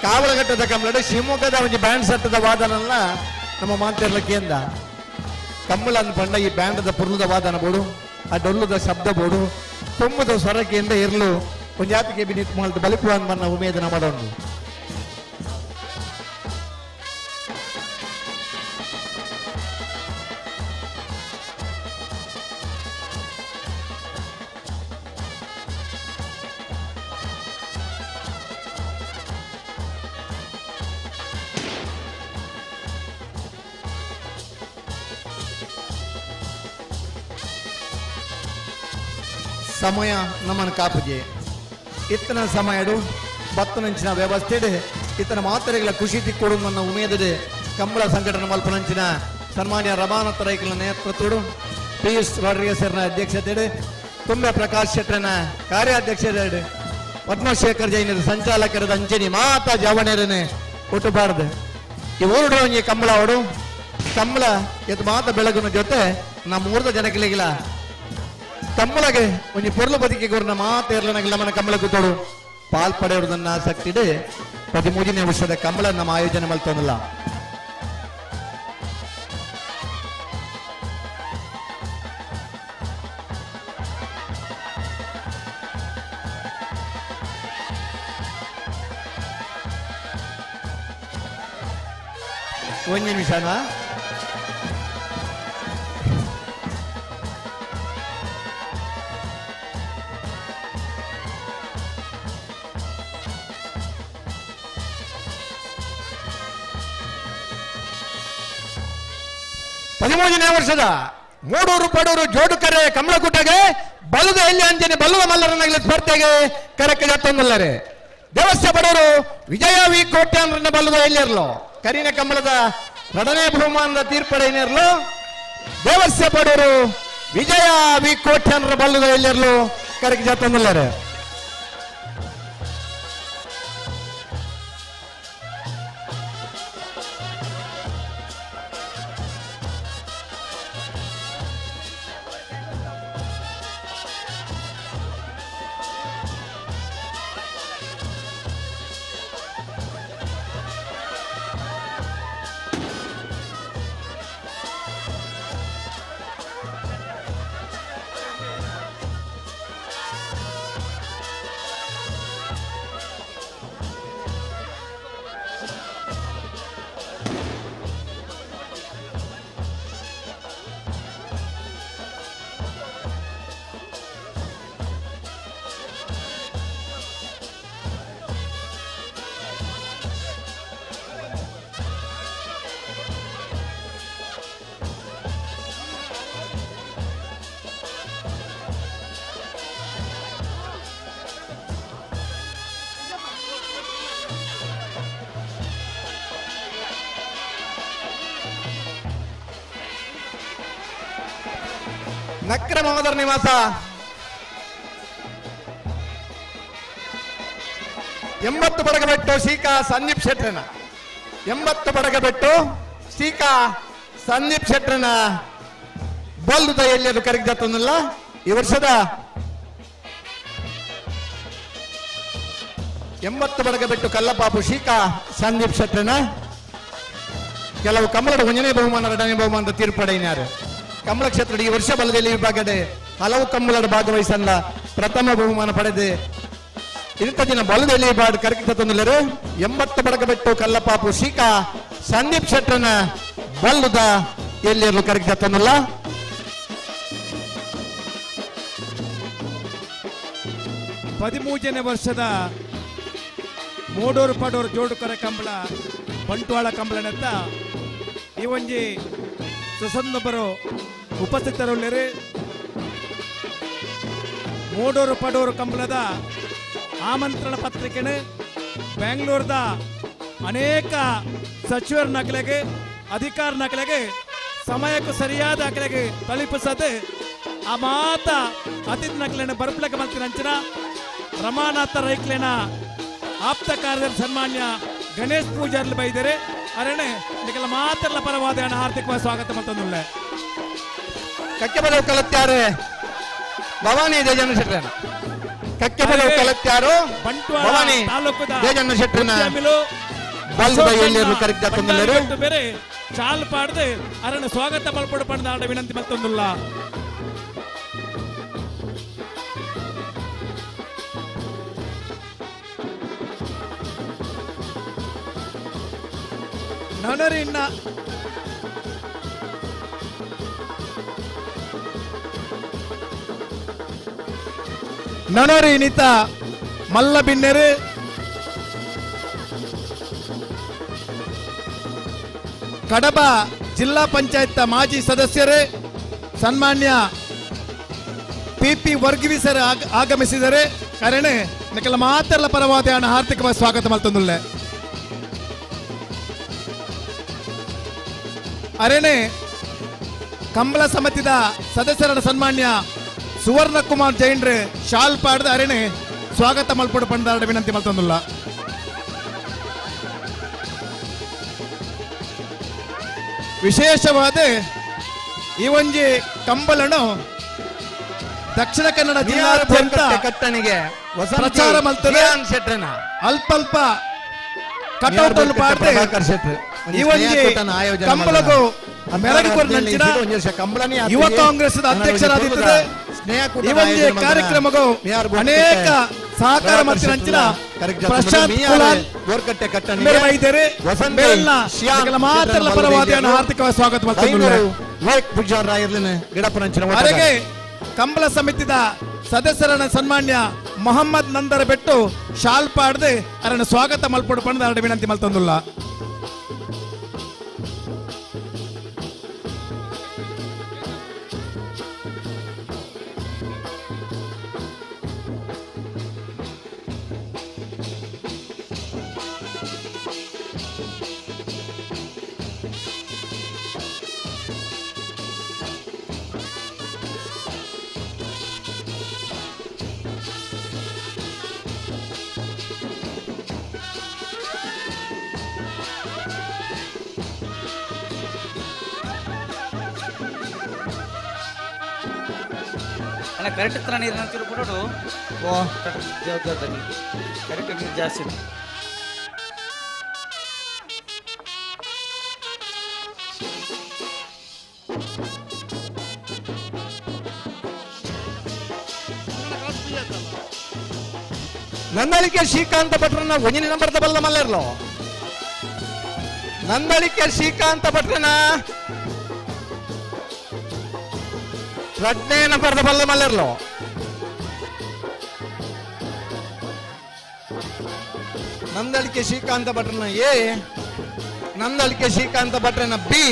ಕಾವಲಘಟ್ಟದ ಕಂಬಳಡೆ ಶಿವಮೊಗ್ಗದ ಒಂಜಿ ಬ್ಯಾಂಡ್ ಸೆಟ್ಟದ ವಾದನನ್ನ ನಮ್ಮ ಮಾಂತಿರ್ಲಕ್ಕೆಂದ ಕಂಬಳ ಪಂಡ ಈ ಬ್ಯಾಂಡದ ಪುರ್ಲದ ವಾದನ ಬೋಡು ಆ ಡೊಲ್ಲುದ ಶಬ್ದ ಬೋಡು ತುಂಬುದ ಸ್ವರಕ್ಕೆಂದ ಇರ್ಲು ಒಂಜಾತಿಗೆ ಬಿನಿತ್ ಮಾಲ್ತು ಬಲಿಪುವಾನ್ ಮನ್ನ ಉಮೇದನ ಮಾಡೋಣ. ಸಮಯ ನಮ್ಮನ್ನು ಕಾಪುಜೆ ಇತ್ತನ ಸಮಯಡು ಬತ್ತನಂಚಿನ ವ್ಯವಸ್ಥೆಡೆ ಇತನ ಮಾತರೆಗಳ ಖುಷಿ ತಿಕ್ಕೊಡು ನನ್ನ ಉಮೇದಡೆ ಕಂಬಳ ಸಂಘಟನೆ ಮಲ್ಪನಂಚಿನ ಸನ್ಮಾನ್ಯ ರಮಾನಾಥ ರೈಕಲ ನೇತೃತ್ವಡು ಪಿಯೂಷ್ ರಾಡ್ರಿಗಸರ್ನ ಅಧ್ಯಕ್ಷತೆಡೆ ತುಂಬೆ ಪ್ರಕಾಶ್ ಶೆಟ್ಟರನ ಕಾರ್ಯಾಧ್ಯಕ್ಷತೆಡೆ ಪದ್ಮಶೇಖರ್ ಜೈನರ ಸಂಚಾಲಕರದ ಅಂಚನಿ ಮಾತಾ ಜಾವಣೇರನೆ ಒಟ್ಟುಬಾರದು. ಈ ಊರುಡು ಒಂಜಿ ಕಂಬಳ ಅವಡು ಕಂಬಳ ಎತ್ತು ಮಾತ ಬೆಳಗುನ ಜೊತೆ ನಮ್ಮ ಊರದ ಜನಕ್ಕಿಲ್ಲ ಕಂಬಳಗೆ ಒಂಜಿ ಪೊರ್ಲು ಬದುಕಿ ಗುರ್ನ ಮಾತೇರ್ಲನಗಿಲ್ಲ ನಮ್ಮನ ಕಂಬಳ ಕೂತೋಡು ಪಾಲ್ ಪಡೆಯುವುದನ್ನ ಆಸಕ್ತಿ 13ನೇ ವರ್ಷದ ಕಂಬಳ ನಮ್ಮ ಆಯೋಜನೆ ಮಲ್ತೊಂದಿಲ್ಲ. ಒಂದು ನಿಮಿಷನಾ? 13ನೇ ವರ್ಷದ ಮೂಡೂರು ಪಡೂರು ಜೋಡುಕರೆ ಕಮಲಕುಟಗೆ ಬಲದ ಎಲ್ಲಿ ಅಂಜನೆ ಬಲ್ಲದ ಮಲ್ಲರನ್ನಾಗಲಿ ಸ್ಪರ್ಧೆಗೆ ಕರಕ್ಕೆ ಜತ್ತೊಂದುಲ್ಲರೆ ದೇವಸ್ಥ ಬಡವರು ವಿಜಯ ವಿ ಕೋಟ್ಯಾನ್ರನ್ನ ಬಲ್ಲದ ಎಲ್ಲಿರಲು ಕರಿನ ಕಮಲದ ಎರಡನೇ ಬಹುಮಾನದ ತೀರ್ಪಡೆಯನ್ನಿರಲು ದೇವಸ್ಥ ಬಡವರು ವಿಜಯ ವಿ ಕೋಟ್ಯಾನ್ರ ಬಲ್ಲದ ಎಲ್ಲಿರಲು ಕರಕ್ಕೆ ಜತ್ತೊಂದುಲ್ಲರೆ. ನಕ್ರ ಮಹೋದರ ನಿವಾಸ 80 ಬಡಗಬೆಟ್ಟು ಸೀಕಾ ಸಂದೀಪ್ ಶೆಟ್ಟರನ 80 ಬಡಗಬೆಟ್ಟು ಸೀಕಾ ಸಂದೀಪ್ ಶೆಟ್ಟರನ ಬಲ್ದುದ ಎಲ್ಲಿ ಕರಗಿದತ್ತೊಂದಿಲ್ಲ ಈ ವರ್ಷದ 80 ಬಡಗಬೆಟ್ಟು ಕಲ್ಲಪಾಪು ಶೀಕಾ ಸಂದೀಪ್ ಶೆಟ್ಟರನ ಕೆಲವು ಕಮಲದ ಒಂದನೇ ಬಹುಮಾನ ಎರಡನೇ ಬಹುಮಾನದ ತೀರ್ಪಡೆಯಿನಾರು. ಕಮಲ ಕ್ಷೇತ್ರದ ಈ ವರ್ಷ ಬಲದಲ್ಲಿ ವಿಭಾಗದ ಹಲವು ಕಮ್ಮಲದ ಭಾಗವಹಿಸಲ್ಲ ಪ್ರಥಮ ಬಹುಮಾನ ಪಡೆದು ಇಂಥ ದಿನ ಬಲದಲ್ಲಿ ಬಾಡ್ ಕರಕಿತ ತೊಂದರೆ 80 ಬಡಗಬೆಟ್ಟು ಕಲ್ಲಪಾಪು ಶೀಕಾ ಸಂದೀಪ್ ಶೆಟ್ಟರನ ಬಲ್ಲುದ ಎಲ್ಲಿಯರ್ಲು ಕರೆಕ್ ಜತ್ತೊಂದುಲ್ಲ. 13ನೇ ವರ್ಷದ ಮೂಡೂರು ಪಡೂರು ಜೋಡುಕರೆ ಕಂಬಳ ಬಂಟ್ವಾಳ ಕಂಬಳನೆತ್ತ ಈ ಒಂಜಿ ಸುಸಂದೊಬ್ಬರು ಉಪಸ್ಥಿತರುಳ್ಳರು. ಮೂಡೂರು ಪಡೂರು ಕಂಬಳದ ಆಮಂತ್ರಣ ಪತ್ರಿಕೆನ ಬೆಂಗಳೂರದ ಅನೇಕ ಸಚಿವರ ನಕಲೆಗೆ ಅಧಿಕಾರ ನಕಲೆಗೆ ಸಮಯಕ್ಕೂ ಸರಿಯಾದ ಅಕಲೆಗೆ ತಲುಪಿಸದೆ ಆ ಮಾತ ಅತಿಥಿ ನಕಲೆನ ಬರ್ಪಲಕ್ಕೆ ಮಲ್ತಿನ ಅಂಚಿನ ರಮಾನಾಥ ರೈಕ್ಲೆನ ಆಪ್ತ ಕಾರ್ಯದರ್ಶಿ ಸನ್ಮಾನ್ಯ ಗಣೇಶ್ ಪೂಜಾರ್ಲು ಬೈದರೆ ಅರಣೆ ನಿಕಲ ಮಾತ್ರಲ ಪರವಾದ ಹಾರ್ದಿಕವಾಗಿ ಸ್ವಾಗತ ಮತ್ತೊಂದುಳ್ಳೆ. ಕಕ್ಕೆ ಬದವು ಕಲತ್ಯಾರು ಭವಾನಿ ದೇಜನ ಶೆಟ್ಟರನ ಕಕ್ಕೆ ಬದವು ಕಲತ್ಯಾರು ಬಂಟ್ವಾಳ ಭವಾನಿ ತಾಲೂಕುದ ದೇಜನ ಶೆಟ್ಟರನ ಉದ್ಯಮಿಲು ಬಲ್ದ ಎಲ್ಲಿಯರು ಕರೆಕ್ಟ್ ಭಂಡಾರಿ ಬೇರೆ ಚಾಲ್ ಪಾಡದೆ ಅರಣ ಸ್ವಾಗತ ಮಲ್ಪಡು ಪಂಡ ಆಡ ವಿನಂತಿ ಮತ್ತೊಂದುಲ್ಲ. ನನರಿನ್ನ ನನರಿ ನಿತ ಮಲ್ಲ ಬಿನ್ನೆರು ಕಡಬ ಜಿಲ್ಲಾ ಪಂಚಾಯತ್ ಮಾಜಿ ಸದಸ್ಯರೇ ಸನ್ಮಾನ್ಯ ಪಿ ಪಿ ವರ್ಗೀಸರ್ ಆಗಮಿಸಿದರೆ ಕರಣೆ ನಿಕಲ ಮಾತೆಲ್ಲ ಪರವಾದ ಹಾರ್ದಿಕವಾಗಿ ಸ್ವಾಗತ ಮಲ್ತೊಂದುಲ್ಲೆ. ಅರೆನೆ ಕಂಬಳ ಸಮಿತಿದ ಸದಸ್ಯರ ಸನ್ಮಾನ್ಯ ಸುವರ್ಣ ಕುಮಾರ್ ಜೈನ್ರೆ ಶಾಲ್ ಪಾಡ್ದ ಅರೆನೆ ಸ್ವಾಗತ ಮಲ್ಪಡು ಪಂಡಾರಡ ವಿನಂತಿ ಮಲ್ತೊಂದುಲ್ಲ. ವಿಶೇಷವಾದ ಈ ಒಂಜಿ ಕಂಬಳನು ದಕ್ಷಿಣ ಕನ್ನಡ ಜಿಲ್ಲಾದ್ಯಂತ ಕಟ್ಟಣಿಗೆ ಪ್ರಚಾರ ಮಲ್ತದೆ. ಅಲ್ಪ ಕಟೌಟ್ ಅನ್ನು ಪಾಡ್ದೆ ಈ ಒಂಜಿ ಕಂಬಳಗೂ ಮೆರಗು ಯುವ ಕಾಂಗ್ರೆಸ್ ಅಧ್ಯಕ್ಷರಾದಿದ್ದರೆ ಈ ಒಂಜಿ ಕಾರ್ಯಕ್ರಮಗೂ ಅನೇಕ ಸಹಕಾರ ಮತ್ತು ನಂಚಿನ ಪ್ರಶಾಂತ್ ಕುಲಾಲ್ ಮಾತ್ರ ಪರವಾದ ಹಾರ್ದಿಕವಾಗಿ ಸ್ವಾಗತ ಮಾಡ್ತಾರೆ. ಅರೆಗೆ ಕಂಬಳ ಸಮಿತಿದ ಸದಸ್ಯರನ್ನ ಸನ್ಮಾನ್ಯ ಮೊಹಮ್ಮದ್ ನಂದರ ಬೆಟ್ಟು ಶಾಲ್ ಪಾಡದೆ ಅವರನ್ನು ಸ್ವಾಗತ ಮಲ್ಪಡು ಪಂಡ ಅರಡ ವಿನಂತಿ ಮಲ್ತೊಂದುಲ್ಲ. ಅಣ್ಣ ಕರೆಕ್ಟ್ ಹತ್ರ ನೀರು ನಂತಿರು ಬಿಡೋಡು. ಓ ಜವಾಬ್ದಾರಿ ಕರೆಕ್ಟ್ ನೀರು ಜಾಸ್ತಿ ಇದೆ. ನಂದಳಿಕೆ ಶ್ರೀಕಾಂತ ಭಟ್ರನ್ನ ಒಂದನೇ ನಂಬರ್ದ ಬಲ್ಲ ಮಲ್ಲರ್ಲೋ. ನಂದಳಿಕೆ ಶ್ರೀಕಾಂತ ಭಟ್ರನ ರಡ್ನೇ ನಂಬರ್ದ ಬಲ್ಲ ಮಲ್ಲರ್ಲೋ. ನಂದಳಿಕೆ ಶ್ರೀಕಾಂತ ಭಟ್ರನ ಎ, ನಂದಳಿಕೆ ಶ್ರೀಕಾಂತ ಭಟ್ರನ ಬಿ,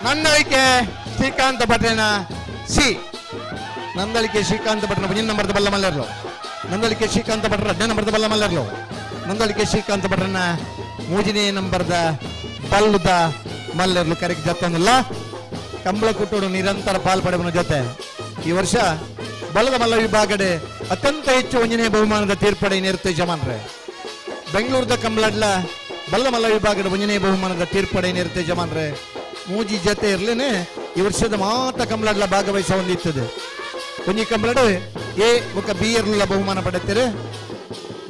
ನಂದಳಿಕೆ ಶ್ರೀಕಾಂತ ಭಟ್ರನ ಸಿ. ನಂದಳಿಕೆ ಶ್ರೀಕಾಂತ ಭಟ್ರನ ಒಂದನೇ ನಂಬರ್ದ ಬಲ್ಲ ಮಲ್ಲರ್ಲೋ. ನಂದಳಿಕೆ ಶ್ರೀಕಾಂತ ಭಟ್ರ 2ನೇ ನಂಬರ್ದ ಬಲ್ಲ ಮಲ್ಲರ್ಲೋ. ನಂದಳಿಕೆ ಶ್ರೀಕಾಂತ ಭಟ್ರನ 3ನೇ ನಂಬರ್ದ ಬಲ್ಲದ ಮಲ್ಲರ್ಲು ಕರೆಗೆ ಜತ್ತೊಂದಿಲ್ಲ. ಕಂಬಳ ಕುಟ್ಟೋಡು ನಿರಂತರ ಪಾಲ್ಪಡೆವನ ಜೊತೆ ಈ ವರ್ಷ ಬಲದ ಮಲ್ಲ ವಿಭಾಗಡೆ ಅತ್ಯಂತ ಹೆಚ್ಚು ಒಂದನೇ ಬಹುಮಾನದ ತೀರ್ಪಡೆ ನಿರುತ್ತೆ ಯಜಮಾನ್ರೆ. ಬೆಂಗಳೂರದ ಕಂಬಳಡ್ಲ ಬಲ್ಲ ಮಲ್ಲ ವಿಭಾಗದ ಒಂದನೇ ಬಹುಮಾನದ ತೀರ್ಪಡೆ ನಿರುತ್ತೆ ಯಜಮಾನ್ರೆ. ಮೂಜಿ ಜೊತೆ ಇರ್ಲೇನೆ ಈ ವರ್ಷದ ಮಾತ ಕಂಬಳಡ್ಲ ಭಾಗವಹಿಸ ಹೊಂದಿತ್ತದೆ. ಒಂಜಿ ಕಂಬಳಡು ಎ ಬೊಕ್ಕ ಬಿ ಎರ್ಲ ಬಹುಮಾನ ಪಡೆಯುತ್ತಾರೆ.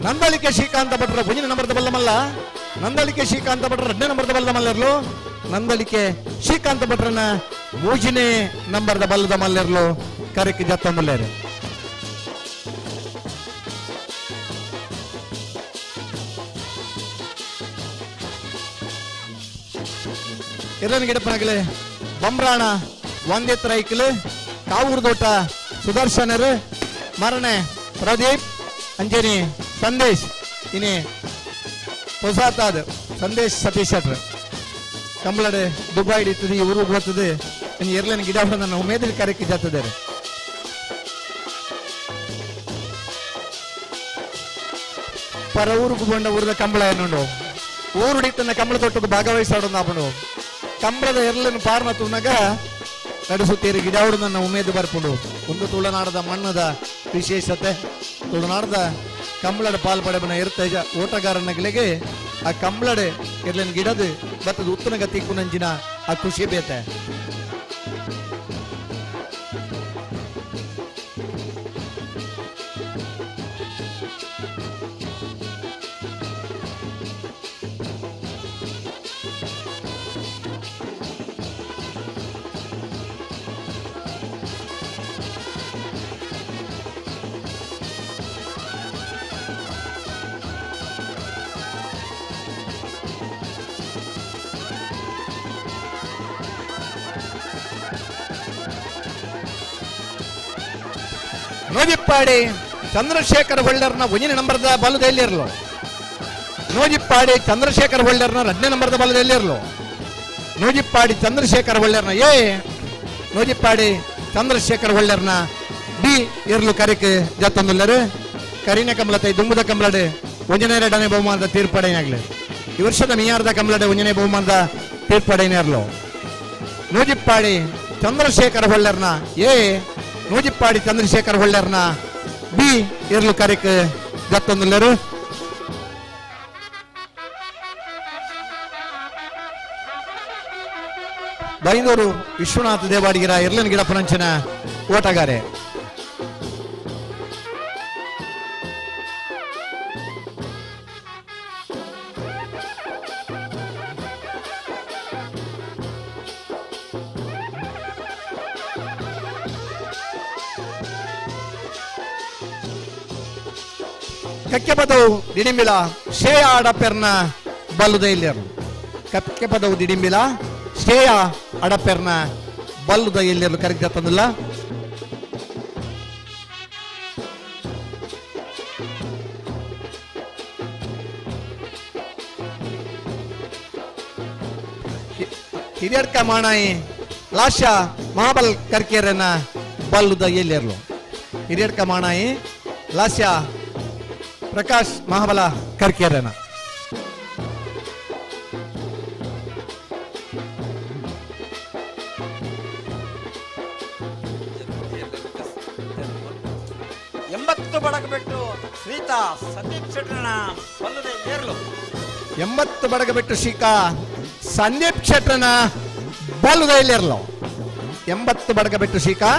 ನಂದಳಿಕೆ ಶ್ರೀಕಾಂತ ಭಟ್ರ ಒಂದನೇ ನಂಬರ್ದ ಬಲ್ಲಮಲ್ಲ. ನಂದಳಿಕೆ ಶ್ರೀಕಾಂತ ಭಟ್ರ 2ನೇ ನಂಬರ್ದ ಬಲ್ಲದ ಮಲ್ಲರ್ಲು. ನಂದಳಿಕೆ ಶ್ರೀಕಾಂತ ಭಟ್ರನ 3ನೇ ನಂಬರ್ದ ಬಲ್ಲದ ಮಲ್ಲರ್ಲು ಕರೆಕ್ ಜತ್ತೊಂದುಲ್ಲೇರು. ಇರ್ಲನ್ ಗಿಡಪನಗಲೆ ಬೊಮ್ರಾಣ ವಂದಿತ್ ರೈಕಲ್ ಕಾವೂರು ದೋಟ ಸುದರ್ಶನರು ಮರಣೆ ಪ್ರದೀಪ್ ಅಂಜನಿ ಸಂದೇಶ್ ಇನಿ ಹೊಸಾತಾದ ಸಂದೇಶ್ ಸತೀಶ್ ಶೆಟ್ರ್ ಕಂಬಳಡೆ ದುಬೈ ಇರ್ತದೆ ಈ ಊರು ಬರ್ತದೆ ಇನ್ನು ಎರ್ಲನ್ ಗಿಡ ನನ್ನ ಉಮೇದಿನ ಕಾರ್ಯಕ್ಕೆ ಜಾತದಾರೆ. ಪರ ಊರಿಗೆ ಬಂಡ ಊರದ ಕಂಬಳ ಎನ್ನುಂಡು ಊರುಡಿ ತನ್ನ ಕಂಬಳ ತೊಟ್ಟకు ಭಾಗವಹಿಸಾಡು ನಾಪುಂಡು ಕಂಬಳದ ಎರ್ಲನ್ನು ಪಾರ್ನ ತೂನಗ ನಡೆಸುತ್ತೀರಿ ಗಿಡಾವಡು ನನ್ನ ಉಮೇದು ಬರ್ಪುಂಡು. ಒಂದು ತುಳುನಾಡದ ಮಣ್ಣದ ವಿಶೇಷತೆ ತುಳುನಾಡದ ಕಂಬಳದ ಪಾಲ್ಪಡೆಬನ ಇರ್ತೇಜ ಓಟಗಾರನಗಳಿಗೆ ಆ ಕಂಬಳಡೆ ಎರ್ಲನ್ ಗಿಡದ ಬತ್ತದ ಉತ್ತನ ಗತಿ ಕುನಂಜಿನ ಆ ಖುಷಿ ಬೇತೆ. ನೋಜಿಪ್ಪಾಡಿ ಚಂದ್ರಶೇಖರ್ ಹೊಳ್ಳರ್ನ ಒಂದನೇ ನಂಬರ್ದ ಬಲದ ಎಲ್ಲಿರಲು, ನೋಜಿಪ್ಪಾಡಿ ಚಂದ್ರಶೇಖರ್ ಹೊಳ್ಳರ್ನ ಎರಡನೇ ನಂಬರ್ದ ಬಲದ ಎಲ್ಲಿರಲು, ನೋಜಿಪ್ಪಾಡಿ ಚಂದ್ರಶೇಖರ್ ಹೊಳ್ಳರ್ನ ಎ, ನೋಜಿಪ್ಪಾಡಿ ಚಂದ್ರಶೇಖರ್ ಹೊಳ್ಳರ್ನ ಬಿ ಇರ್ಲು ಕರಿಕ್ ಜತ್ತೊಂದುಲ್ಲರು. ಕರಿನ ಕಮಲತೈ ದುಂಬುದ ಕಮಲಡೆ ಒಂದನೇ ಎರಡನೇ ಬಹುಮಾನದ ತೀರ್ಪಡೆಯಾಗಲಿ. ಈ ವರ್ಷದ ಮಿಯಾರ್ದ ಕಮಲಡೆ ಒಂದನೇ ಬಹುಮಾನದ ತೀರ್ಪಡೆಯರ್ಲು. ನೂಜಿಪ್ಪಾಡಿ ಚಂದ್ರಶೇಖರ್ ಹೊಳ್ಳರ್ನ ಎ, ನೂಜಿಪ್ಪಾಡಿ ಚಂದ್ರಶೇಖರ್ ಹೊಳ್ಳರ್ನ ಬಿ ಇರ್ಲು ಕರಿಕ್ ಜತ್ತೊಂದುಲ್ಲರು. ಬೈಂದೂರು ವಿಶ್ವನಾಥ ದೇವಾಡಿಗರ ಇರ್ಲನ್ ಗಿಡಪ್ಪನಂಚಿನ ಓಟಗಾರೆ. ಕಕ್ಕೆಪದವು ದಿಡಿಂಬಿಲ ಶ್ರೇಯ ಅಡಪೆರ್ನ ಬಲ್ಲುದ ಇಲ್ಲಿಯರು. ಕಕ್ಕೆಪದವು ದಿಡಿಂಬಿಲ ಶ್ರೇಯ ಅಡಪೆರ್ನ ಬಲ್ಲುದ ಎಲ್ಲಿಯರು ಕರೆಕ್ಟ್ ತಂದಿಲ್ಲ. ಹಿರಿಯರ್ಕ ಮಾಣಾಯಿ ಲಾಶ ಮಹಾಬಲ್ ಕರ್ಕೇರನ ಬಲ್ಲುದ ಎಲ್ಲಿಯರ್ಲು. ಹಿರಿಯರ್ಕ ಮಾಣಾಯಿ ಲಾಸ್ಯ ಪ್ರಕಾಶ್ ಮಹಾಬಲ ಕರ್ಕೇರನ. ಎಂಬತ್ತು ಬಡಗ ಬಿಟ್ಟು ಶ್ರೀತಾ ಸಂದೀಪ್ ಶೆಟ್ಟರ್ನ ಬಲ್ಲುದ ಏರ್ಲು. 80 ಬಡಗ ಬಿಟ್ಟು ಶ್ರೀಕಾ ಸಂದೀಪ್ ಶೆಟ್ಟರ್ನ ಬಲ್ಲುದ ಎಲ್ಲಿರ್ಲು. 80 ಬಡಗ ಬಿಟ್ಟು ಶ್ರೀಕಾ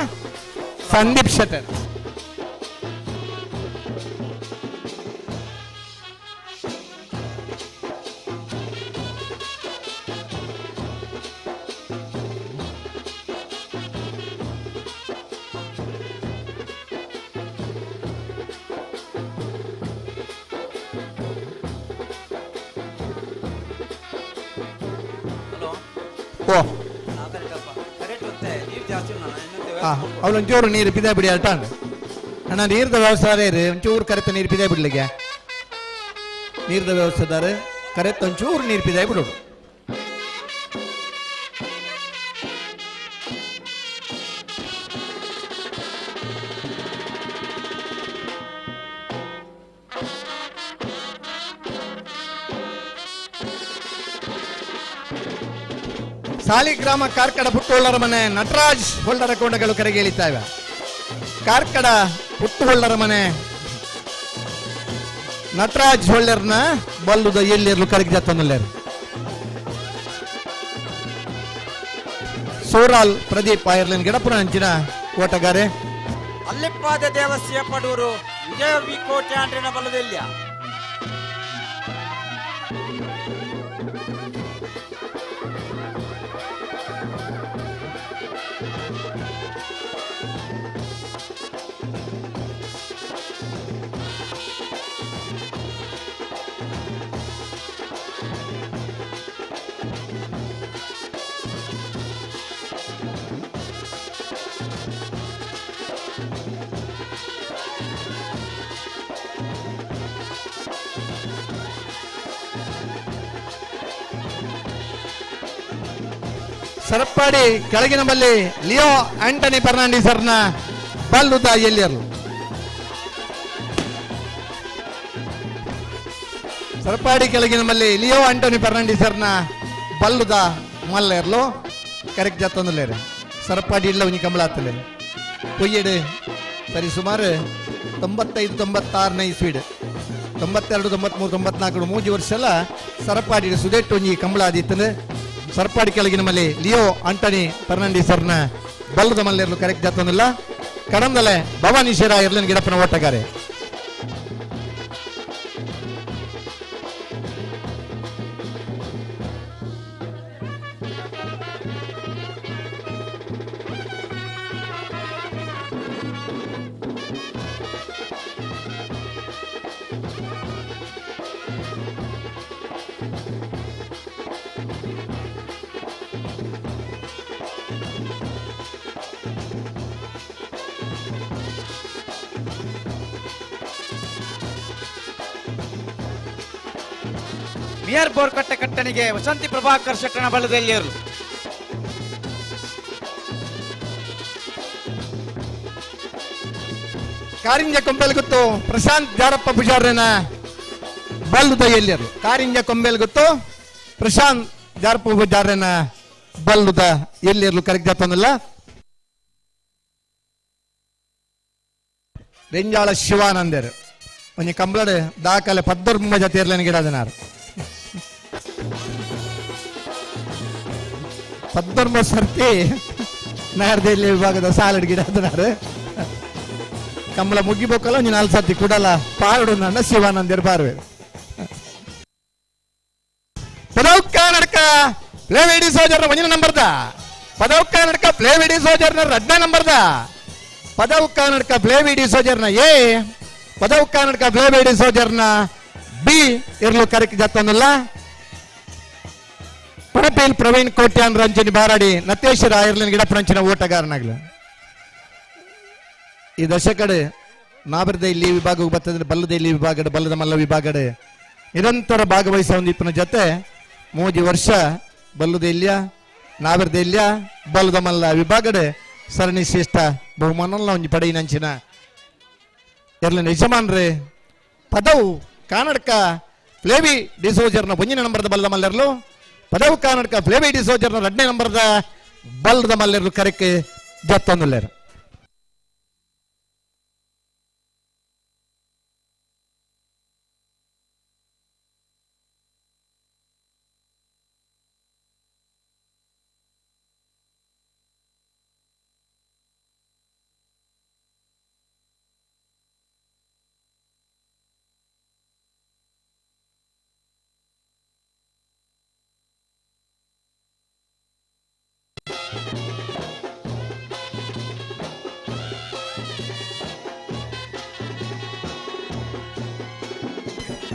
ಸಂದೀಪ್ ಶೆಟ್ಟರ್. ಅವಳೊಂಚೂರು ನೀರು ಪಿದೆ ಬಿಡಿ ಅಲ್ಟಾಂಡ್ ಅಣ್ಣ. ನೀರ್ದ ವ್ಯವಸ್ಥೆ ಇರು ಒಂಚೂರು ಕರೆತ ನೀರು ಪಿದೆ ಬಿಡ್ಲಿಕ್ಕೆ ನೀರ್ದ ವ್ಯವಸ್ಥೆದಾರ ಕರೆತ ಒಂಚೂರು ನೀರು ಪಿದೆ ಬಿಡೋದು. ಸಾಲಿಗ್ರಾಮ ಕಾರ್ಕಡ ಪುಟ್ಟುಹೊಳ್ಳರ ಮನೆ ನಟರಾಜ್ ಹೊಳ್ಳರ ಕೋಣಗಳು ಕರೆಗೆ ಇಳಿತಾವೆ. ಕಾರ್ಕಡ ಪುಟ್ಟುಹೊಳ್ಳರ ಮನೆ ನಟರಾಜ್ ಹೊಳ್ಳರ್ನ ಬಲ್ಲುದ ಎಲ್ಲಿರ್ಲು ಕರಗಿ ಜತ್ತೊಂದುಲ್ಲೇರು. ಸೋರಾಲ್ ಪ್ರದೀಪ್ ಐರ್ಲೆನ್ ಗಿಡಪುರ ಅಂಚಿನ ಓಟಗಾರೆ. ಅಲ್ಲಿಪ್ಪಾದ ದೇವಸ್ಯ ಪಡೂರು ವಿಜಯ ವಿ ಕೋಟ್ಯಾಂಡ್ರಿನ ಬಲ್ಲದೆಲ್ಲಿಯ. ಸರಪ್ಪಾಡಿ ಕೆಳಗಿನ ಬಲ್ಲಿ ಲಿಯೋ ಆಂಟನಿ ಫರ್ನಾಂಡಿಸರ್ನ ಬಲ್ಲುದ ಎಲ್ಲಿಯರು. ಸರಪಾಡಿ ಕೆಳಗಿನ ಮಲ್ಲಿ ಲಿಯೋ ಆಂಟೋನಿ ಫರ್ನಾಂಡಿಸರ್ನ ಬಲ್ಲುದ ಮಲ್ಲೇರ್ಲು ಕರೆಕ್ಟ್ ಜತ್ತೊಂದುಲ್ಲೇರು. ಸರಪಾಡಿ ಇಲ್ಲ ಒಂಜಿ ಕಂಬಳಾತಲೆ ಪೊಯ್ಯಡು ಸರಿ ಸುಮಾರು 95 96ನೇ ಇಸ್ವಿಡ್ 92 93 94 3 ವರ್ಷ ಎಲ್ಲ ಸರಪಾಡಿ ಸುದೇಟ್ ಒಂಜಿ ಕಂಬಳ ಆದಿತ್ತಂದು. ಸರಪಾಡಿ ಕೆಳಗಿನ ಮಲ್ಲಿ ಲಿಯೋ ಆಂಟೋನಿ ಫರ್ನಾಂಡಿಸರ್ನ ಬಲ್ಲದ ಮಲ್ಲೇರ್ಲು ಕರೆಕ್ಟ್ ಜತ್ತೊಂದಿಲ್ಲ. ಕಡಂದಲೆ ಭವಾನಿ ಶೇರ ಇರ್ಲಿನ ಗಿಡಪ್ಪನ ಓಟಗಾರೆ. ಮಿಯರ್ ಬೋರ್ಕಟ್ಟೆ ಕಟ್ಟಣಿಗೆ ವಸಂತಿ ಪ್ರಭಾಕರ್ ಶೆಟ್ಟನ ಬಲದಲ್ಲಿಯರು. ಕಾರಿಂಜ ಕೊಂಬೆಲ್ ಗೊತ್ತು ಪ್ರಶಾಂತ್ ಜಾರಪ್ಪ ಪೂಜಾರನ ಬಲ್ಲುದ ಎಲ್ಲಿಯರು. ಕಾರಿಂಜ ಕೊಂಬೆಲ್ ಗೊತ್ತು ಪ್ರಶಾಂತ್ ಜಾರಪ್ಪ ಪೂಜಾರನ ಬಲ್ಲುದ ಎಲ್ಲಿಯರ್ಲು ಕರೆಕ್ಟ್ ಜಾತನಲ್ಲ. ರೆಂಜಾಳ ಶಿವಾನಂದರು ಒಂಜಿ ಕಂಬ್ಳಡ್ ದಾಖಲೆ ಪದ್ದೊರ್ಮ ಜತಿರ್ಲೇನ ಗಿಡದನಾರು ಪದ್ದೊರ್ಮ ಸರ್ತಿ ನಾರ್ದೆಲ್ಲಿ ವಿಭಾಗದ ಸಾಲಡ್ ಗಿಡದನಾರು ಕಂಬಳ ಮುಗಿಬೇಕಲ್ಲ ಒಂಜಿ 4 ಸರ್ತಿ ಕುಡಲ ಪಾರಡು ನನ್ನ ಶಿವಾನಂದರ್ ಪಾರ್ವೆ. ಪದೌಕ್ಕ ನಡ್ಕ ಪ್ಲೇವಿಡಿ ಸೋಜರ್ನ ಒಂಜಿನ ನಂಬರ್ದ ಪದೌಕ್ಕ ನಡ್ಕ ಪ್ಲೇವಿಡಿ ಸೋಜರ್ನ ರಡ್ಡ ನಂಬರ್ದ ಪದೌಕ್ಕ ನಡ್ಕ ಪ್ಲೇವಿಡಿ ಸೋಜರ್ನ ಎ ಪದೌಕ್ಕ ನಡ್ಕ ಪ್ಲೇವಿಡಿ ಸೋಜರ್ನ ಬಿ ಇರ್ಲು ಕರೆಕ್ ಜತ್ತನಲ್ಲ. ಪಣಪೇಲ್ ಪ್ರವೀಣ್ ಕೋಟ್ಯಾನ್ ರಂಜನಿ ಬಾರಾಡಿ ನತೇಶ್ವರ ಐರ್ಲೆನ್ ಗಿಡ ಪ್ರಂಚಿನ ಓಟಗಾರನಾಗ್ಲ. ಈ ದಶಕಡೆ ನಾಬರದ ಇಲ್ಲಿ ವಿಭಾಗಕ್ಕೆ ಬರ್ತದೆ ಬಲ್ಲದ ಇಲ್ಲಿ ವಿಭಾಗಡೆ ಬಲ್ಲದ ಮಲ್ಲ ವಿಭಾಗಡೆ ನಿರಂತರ ಭಾಗವಹಿಸ ಒಂದಿಪ್ಪನ ಜೊತೆ 3 ವರ್ಷ ಬಲ್ಲದ ಇಲ್ಲಿಯ ನಾಬರದ ಇಲ್ಲಿಯ ಬಲ್ಲದ ಮಲ್ಲ ವಿಭಾಗಡೆ ಸರಣಿ ಶ್ರೇಷ್ಠ ಬಹುಮಾನ ಒಂಜಿ ಪಡೆಯಿನಂಚಿನ ಎರ್ಲಿನ ಯಜಮಾನ್ರೆ ಪದವು ಕಾನಡ್ಕ ಫ್ಲೇವಿ ಡಿಸೋಜರ್ನ ಒಂದಿನ ನಂಬರ್ದ ಬಲ್ಲದ ಮಲ್ಲೆರ್ಲು ಪದವು ಕಾನಡ್ಕ ಫ್ಲೇವಿ ಡಿಸೋಜರ್ನ 2ನೇ ನಂಬರ್ದ ಬಲ್ಲದ ಮಲ್ಲೆರ್ಲು ಕರೆಕ್ಕೆ ಜತ್ತೊಂದುಲ್ಲೇರು.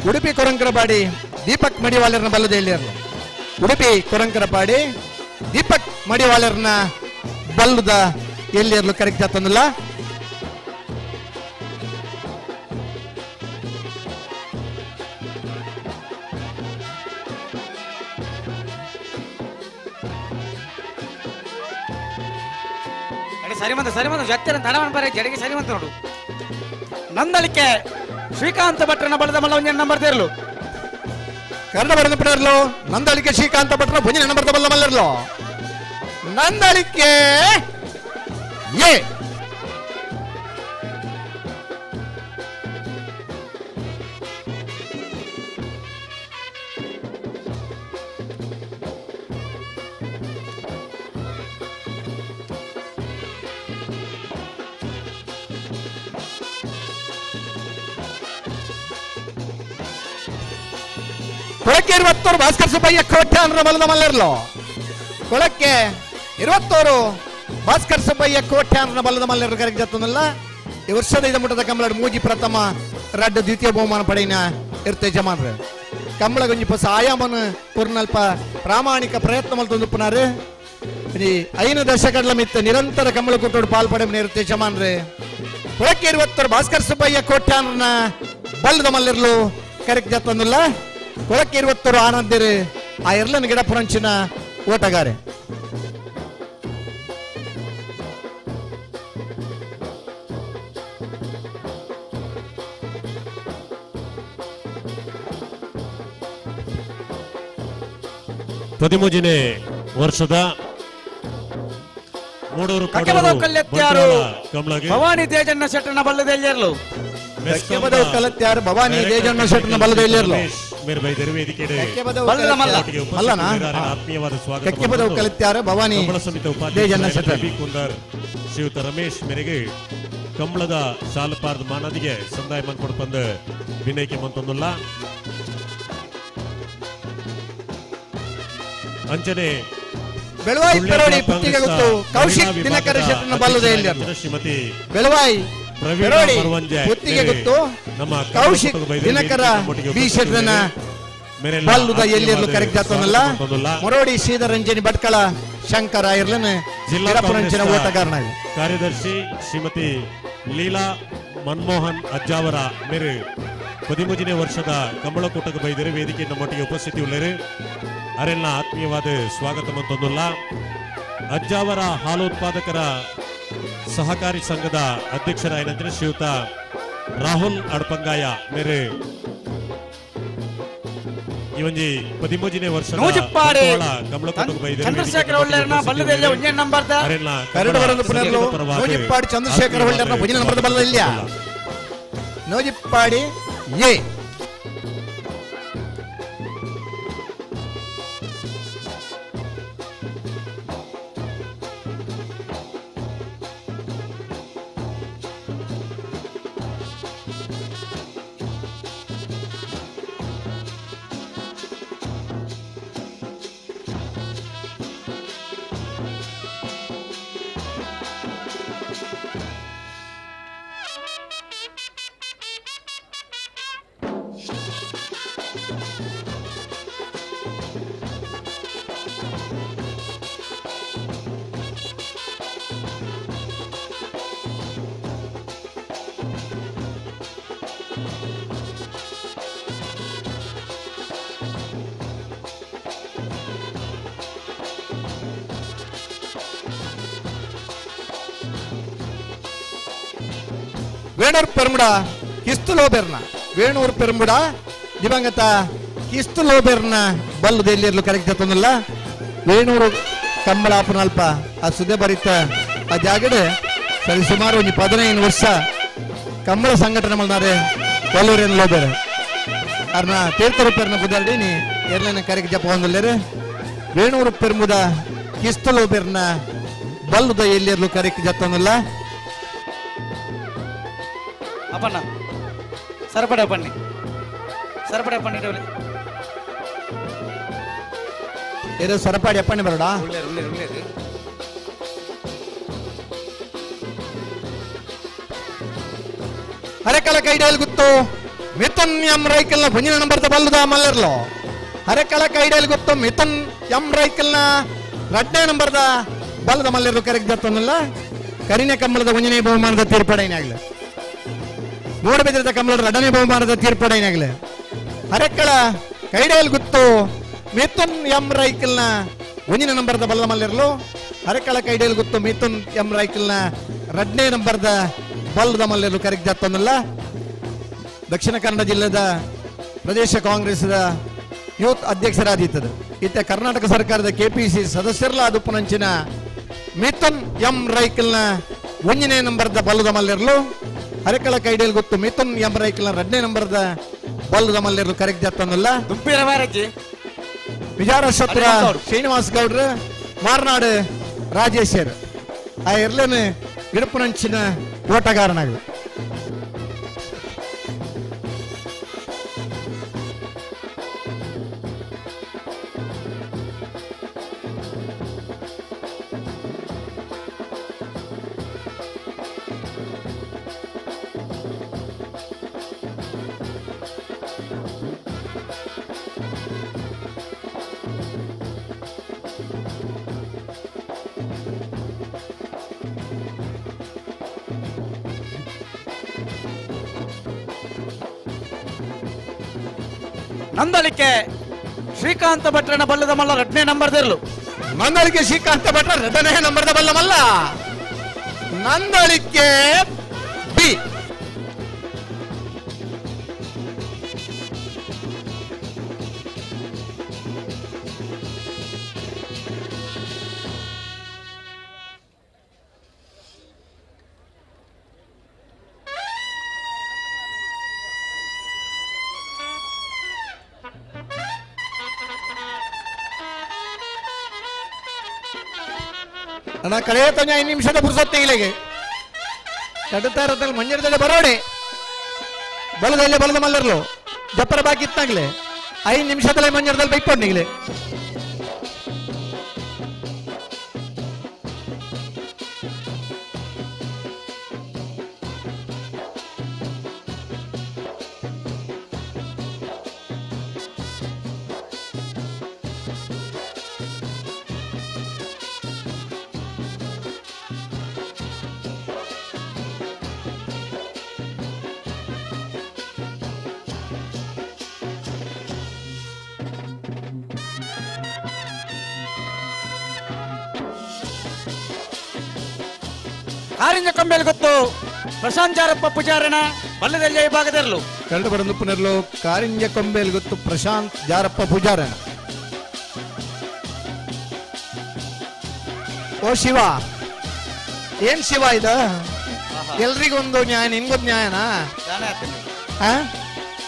ಉಡುಪಿ ಕೊರಂಕರಪಾಡಿ ದೀಪಕ್ ಮಡಿವಾಳರ್ನ ಬಲ್ಲದ ಎಲ್ಲಿಯರ್ಲು. ಉಡುಪಿ ಕೊರಂಕರಪಾಡಿ ದೀಪಕ್ ಮಡಿವಾಳರ್ನ ಬಲ್ಲದ ಎಲ್ಲಿಯರ್ಲು ಕರೆಕ್ಟ್ ಜಾತನಲ್ಲ. ಸರಿ ಬಂದ ಸರಿ ಬಂದ ಜತ್ತಿರ ತಡವನ್ ಬರ ಜಡಿಗೆ ಸರಿ ಬಂತ ನೋಡು. ನಂದಳಿಕೆ ಶ್ರೀಕಾಂತ ಭಟ್ರನ ಬಲದ ಮಲ್ಲ ಒಂಜಿ ನಂಬರ್ ತೇರ್ಲು. ಕನ್ನಡ ಬರೆದ ಪಡೆಯರ್ಲು ನಂದಳಿಕೆ ಶ್ರೀಕಾಂತ ಭಟ್ರನ ಒಂಜಿನ ನಂಬರ್ ಬಲ್ಲ ಮಲ್ಲರ್ಲು. ನಂದಳಿಕೆ ಎ ಕೊಳಕ್ಕೆ 21 ಭಾಸ್ಕರ್ ಸುಬ್ಬಯ್ಯ ಕೋಟ್ಯಾನ್ರ ಬಲದ ಮಲ್ಲರ್ಲು. ಕೊಳಕ್ಕೆ 21 ಭಾಸ್ಕರ್ ಸುಬ್ಬಯ್ಯ ಕೋಟ್ಯಾನ್ರ ಬಲದ ಮಲ್ಲರು ಕರೆಗೆ ಜತ್ತನಲ್ಲ. ಈ ವರ್ಷದ ಐದು ಮುಟ್ಟದ ಕಂಬಳಡ್ ಮೂಜಿ ಪ್ರಥಮ ರಡ್ಡು ದ್ವಿತೀಯ ಬಹುಮಾನ ಪಡೆಯಿನ ಇರ್ತೆ ಜಮಾನ್ರು. ಕಂಬಳ ಗುಂಜಿ ಪೊಸ ಆಯಾಮನ ಪೂರ್ಣಲ್ಪ ಪ್ರಾಮಾಣಿಕ ಪ್ರಯತ್ನ ಮಲ್ತೊಂದುಪ್ಪನಾರು. ಈ 5 ದಶಕಗಳ ಮಿತ್ತ ನಿರಂತರ ಕಂಬಳ ಕೂಟೋಡು ಪಾಲ್ಪಡೆ ಇರ್ತೆ ಜಮಾನ್ರು. ಕೊಳಕ್ಕೆ 21 ಭಾಸ್ಕರ್ ಸುಬ್ಬಯ್ಯ ಕೋಟ್ಯಾನ್ರನ ಬಲದ ಮಲ್ಲರ್ಲು ಕರೆಗೆ ಜತ್ತನಲ್ಲ. ಕೊಳಕ್ಕೆ 21 ಆನಂದಿರು ಆ ಎರ್ಲನ್ ಗಿಡ ಪುರಂಚಿನ ಓಟಗಾರೆ. ಪದಿಮೂಜನೇ ವರ್ಷದ ಮೂಡೂರು ಕಕ್ಕೆಬದವು ಕಲ್ಲೆತ್ಯಾರು ಕಮಲಗೆ ಭವಾನಿ ತೇಜಣ್ಣ ಶೆಟ್ಟನ ಬಲ್ಲದೆಲ್ಲಿರಲು ಕಕ್ಕೆಬದವು ಕಲತ್ಯಾರು ಭವಾನಿ ತೇಜಣ್ಣ ಶೆಟ್ಟನ ಬಲ್ಲದೆಲ್ಲಿರಲು ಮೇರ್ ಬೈದರು ವೇದಿಕೆಡೆ ಬಲ್ಲದ ಮಲ್ಲ. ಒಟ್ಟಿಗೆ ಮಲ್ಲನಾ? ಉಪಸ್ಥಿತರಿದ್ದಾರೆ. ಆತ್ಮೀಯವಾದ ಸ್ವಾಗತ ಕಕ್ಕೆಬದವು ಕಲಿತ್ಯಾರು ಭವಾನಿ ಕಂಬಳ ಸಮಿತಿ ತೇಜಣ್ಣ ಉಪಾಧ್ಯಕ್ಷ ಶೆಟ್ಟರ್. ಬಿ ಕುಂದರ್ ಶ್ರೀಯುತ ರಮೇಶ್ ಮೇರೆಗೆ ಕಂಬಳದ ಶಾಲಪಾರದ ಮಾನದಿಗೆ ಸಂದಾಯ ಮನ್ಕೊಡು ಬಂದು ವಿನಯಕ್ಕೆ ಮಂತೊಂದುಲ್ಲ ಅಂಚನೆ ಬೆಳವಾಯಿ ಸುಳ್ಯ ಪೆರೋಡಿ ಬ್ಲಾಕ್ ಪುತ್ತಿಗೆ ಕಾಂಗ್ರೆಸ್ನ ಗೊತ್ತು ಕೌಶಿಕ್ ಮಹಿಳಾ ದಿನಕರ ವಿಭಾಗದ ಶೆಟ್ಟನ ಬಲ್ಲದ ಎಲ್ಲಿರಲು ಶ್ರೀಮತಿ ಬೆಳವಾಯಿ ಪ್ರವೀಣ ಪೆರೋಡಿ ಮರವಂಜೆ ಪುತ್ತಿಗೆ ಮೇರೆ ಗೊತ್ತು ನಮ್ಮ ಕೌಶಿಕ್ ಕರ್ನಾಟಕದ ಬೈದರು ದಿನಕರ ವೇದಿಕೆ ನಮ್ಮೊಟ್ಟಿಗೆ ಬಿ ಶೆಟ್ಟನ ಮೇರೆಲ್ಲ ಬಲ್ಲುದ ಎಲ್ಲಿರಲು ಆತ್ಮೀಯವಾದ ಕರೆಕ್ಟ್ ಜಾತನಲ್ಲ ಸ್ವಾಗತ ಮಂತೊಂದುಲ್ಲ. ಮೊರೋಡಿ ಶ್ರೀಧರಂಜನಿ ಭಟ್ಕಳ ಶಂಕರ ಇರ್ಲನ ಜಿಲ್ಲಾ ಗಿರಪುರಂಚಿನ ಕಾಂಗ್ರೆಸ್ನ ಓಟಗಾರನ ಕಾರ್ಯದರ್ಶಿ ಶ್ರೀಮತಿ ಲೀಲಾ ಮನ್ಮೋಹನ್ ಅಜ್ಜಾವರ ಮೇರೆ ಪದಿಮೂಜನೇ ವರ್ಷದ ಕಂಬಳಕೂಟಕ್ಕೆ ಬೈದರು ವೇದಿಕೆ ನಮ್ಮೊಟ್ಟಿಗೆ ಉಪಸ್ಥಿತಿ ಉಳ್ಳರು ಅರೆಲ್ಲ ಆತ್ಮೀಯವಾದ ಸ್ವಾಗತ ಮಂತೊಂದುಲ್ಲ. ಅಜ್ಜಾವರ ಹಾಲು ಉತ್ಪಾದಕರ ಸಹಕಾರಿ ಸಂಘದ ಅಧ್ಯಕ್ಷರಾಯನಂತರ ಶ್ರೀಯುತ ರಾಹುಲ್ ಅಡ್ಪಂಗಾಯ ಮೇರೆ ಈ ಒಂಜಿ ಪದಿಮೂಜನೇ ವರ್ಷದ ನೂಜಿಪ್ಪಾಡಿ ಕಂಬಳಕೂಟಕ್ಕೆ ಬೈದರು ಚಂದ್ರಶೇಖರ ಒಳ್ಳೆಯರ್ನ ಬಲ್ಲದೆಲ್ಲ ಒಂಜೇ ನಂಬರ್ದ ಅರೆಲ್ಲ ಕರಡು ಬರಲು ಪುನರ್ಲು ನೂಜಿಪ್ಪಾಡಿ ಚಂದ್ರಶೇಖರ ಹೊಳ್ಳೆರ್ನ ಭುಜನ ನಂಬರದ ಬಲ್ಲ ಇಲ್ಲ ನೂಜಿಪ್ಪಾಡಿ ಎ ವೇಣೂರ್ ಪೆರ್ಮುಡ ಕಿಸ್ತು ಲೋಬೆರ್ನ ವೇಣೂರ್ ಪೆರ್ಮುಡ ದಿವಂಗತ ಕಿಸ್ತು ಲೋಬೆರ್ನ ಬಲ್ಲು ಎಲ್ಲಿರ್ಲು ಕರೆಕ್ಟ್ ತಂದಲ್ಲ ವೇಣೂರು ಕಂಬಳಾಪನಲ್ಪ ಆ ಸುದೆ ಬರಿತ ಆ ಜಾಗಡೆ ಸರಿ ಸುಮಾರು ಒಂದು 15 ವರ್ಷ ಕಂಬಳ ಸಂಘಟನೆ ಮಲ್ನಾರೆ ಕೊಲ್ಲೂರೇನು ಲೋಬೆರ್ ಅರ್ನ ತೀರ್ಥರೂಪರ್ನ ಬುದಲ್ಡಿನಿ ಎರ್ಲನ ಕರೆಕ್ ಜಪ ಹೊಂದಲ್ಲೇರೆ ವೇಣೂರು ಪೆರ್ಮುದ ಕಿಸ್ತು ಲೋಬೆರ್ನ ಬಲ್ಲುದ ಎಲ್ಲಿರ್ಲು ಕರೆಕ್ ಜತ್ತೊಂದಲ್ಲ. ಅಪ್ಪಣ್ಣ ಸರಪಡೆ ಅಪ್ಪಣ್ಣಿ ಸರಪಡೆ ಅಪ್ಪಣ್ಣಿ ಇಡವಲಿ ಏರೋ ಸರಪಾಡಿ ಅಪ್ಪಣ್ಣಿ ಬರೋಡ ಉಳ್ಳೇರು ಉಳ್ಳೇರು ಉಳ್ಳೇರು ಹರೆಕಳ ಕೈಡೇಲ್ ಗುತ್ತು ಮಿಥುನ್ ಎಂ ರೈಕಲ್ನ ಮುಂದಿನ ನಂಬರ್ದ ಬಲ್ಲುದ ಮಲ್ಲರ್ಲೋ ಹರೆಕಳ ಕೈಡೇಲ್ ಗುತ್ತು ಮಿಥುನ್ ಎಂ ರೈಕಲ್ನ ಎರಡನೇ ನಂಬರ್ದ ಬಲ್ಲದ ಮಲ್ಲರ್ಲು ಕರೆಕ್ ಜತ್ತೊಂದಲ್ಲ ಕರಿನೆ ಕಂಬಳದ ಒಂದನೇ ಬಹುಮಾನದ ತೀರ್ಪಡೈನಾಗ್ಲಿ ಮೂಡಬಿದ್ರದ ಕಂಬಳದ ಎರಡನೇ ಬಹುಮಾನದ ತೀರ್ಪಡೈನಾಗ್ಲಿ ಹರೆಕಳ ಕೈಡೇಲ್ ಗುತ್ತು ಮಿಥುನ್ ಎಂ ರೈಕಲ್ನ ಒಂದಿನ ನಂಬರ್ದ ಬಲ್ಲ ಮಲ್ಲಿರಲು ಹರೆಕಳ ಕೈಡೇಲ್ ಗುತ್ತು ಮಿಥುನ್ ಎಂ ರೈಕಲ್ನ ಎರಡನೇ ನಂಬರ್ದ ಬಲ್ಲದ ಮಲ್ಲಿರಲು ಕರೆಕ್ ಜತ್ತೊಂದಲ್ಲ. ದಕ್ಷಿಣ ಕನ್ನಡ ಜಿಲ್ಲೆದ ಪ್ರದೇಶ ಕಾಂಗ್ರೆಸ್ದ ಯೂತ್ ಅಧ್ಯಕ್ಷರಾದಿತ್ತದು ಇತ್ತ ಕರ್ನಾಟಕ ಸರ್ಕಾರದ ಕೆಪಿಸಿ ಸದಸ್ಯರಲ್ಲ ಅದು ಪುನಂಚಿನ ಮಿಥುನ್ ಎಂ ರೈಕಲ್ನ ಒಂದನೇ ನಂಬರ್ದ ಬಲ್ಲದ ಮಲ್ಲಿರಲು ಹರೆಕಳ ಕೈಡೇಲ್ ಗೊತ್ತು ಮಿಥುನ್ ಎಂ ರೈಕಲ್ನ ಎರಡನೇ ನಂಬರ್ದ ಬಲ್ಲದ ಮಲ್ಲಿರಲು ಕರೆಕ್ ಜತ್ತೊಂದಲ್ಲ. ವಿಚಾರಶತ್ರ ಶ್ರೀನಿವಾಸ್ ಗೌಡ್ರು ಮಾರ್ನಾಡು ರಾಜೇಶ್ವರ್ ಆ ಎರ್ಲೇನು ಗಿಡಪುನಂಚಿನ ಓಟಗಾರನಾಗ ನಂದಳಿಕೆ ಶ್ರೀಕಾಂತ ಭಟ್ರನ ಬಲ್ಲದ ಮಲ್ಲ ಎರಡನೇ ನಂಬರ್ದಿರಲು ನಂದಳಿಕೆ ಶ್ರೀಕಾಂತ ಭಟ್ರ ಎರಡನೇ ನಂಬರ್ದ ಬಲ್ಲ ಮಲ್ಲ ನಂದಳಿಕೆ ಬಿ ಅಣ್ಣ ಕಳೆಯ ತೊಂಜ 5 ನಿಮಿಷದ ಪುರುಸೊತ್ತಿಗೆ ಕಡುತ್ತಾರದಲ್ಲಿ ಮಂಜರದಲ್ಲಿ ಬರೋಡೆ ಬಲದಲ್ಲಿ ಬಲದ ಮಲ್ಲರ್ಲು ಜಪ್ಪರ ಬಾಕಿ ಇತ್ತಾಗ್ಲೆ 5 ನಿಮಿಷದಲ್ಲಿ ಮಂಜರದಲ್ಲಿ ಬೈಕೊಂಡಿಗ್ಲೆ. ಕಾರಿಂಜ ಕಂಬೆಲ್ ಗೊತ್ತು ಪ್ರಶಾಂತ್ ಜಾರಪ್ಪ ಪೂಜಾರಣ ಬಲ್ಲದೆಲ್ಲ ವಿಭಾಗದಲ್ಲೂ ಕರಡು ಬಡನುಪ್ಪನಲ್ಲೂ ಕಾರಿಂಜ ಕೊಂಬೆಲ್ ಗೊತ್ತು ಪ್ರಶಾಂತ್ ಜಾರಪ್ಪ ಪೂಜಾರಣ. ಓ ಶಿವ, ಏನ್ ಶಿವ ಇದು? ಎಲ್ರಿಗೊಂದು ನ್ಯಾಯ, ನಿನ್ಗೊಂದು ನ್ಯಾಯನಾ?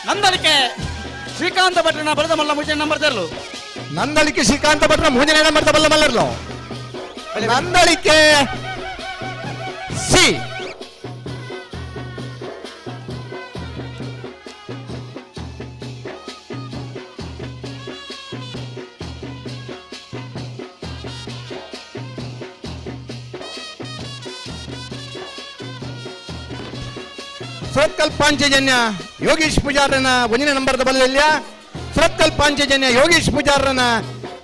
ನಂದಳಿಕೆ ಶ್ರೀಕಾಂತ ಭಟ್ರನ ಬಲದ ಮಲ್ಲ ಮುಂಜಾನೆ ನಂಬರ್ ತರಲು. ನಂದಳಿಕೆ ಶ್ರೀಕಾಂತ ಭಟ್ರನ ಮುಂಜಾನೆ ನಂಬರ್ ಬಲ್ಲ ಮಲ್ಲರ್ಲು. ನಂದಳಿಕೆ ಸಿ. ಸುರತ್ಕಲ್ ಪಾಂಚಜನ್ಯ ಯೋಗೀಶ್ ಪೂಜಾರನ ಒಂದನೇ ನಂಬರ್ದ ಬಲದಲ್ಲಿಯ, ಸುರತ್ಕಲ್ ಪಾಂಚಜನ್ಯ ಯೋಗೀಶ್ ಪೂಜಾರನ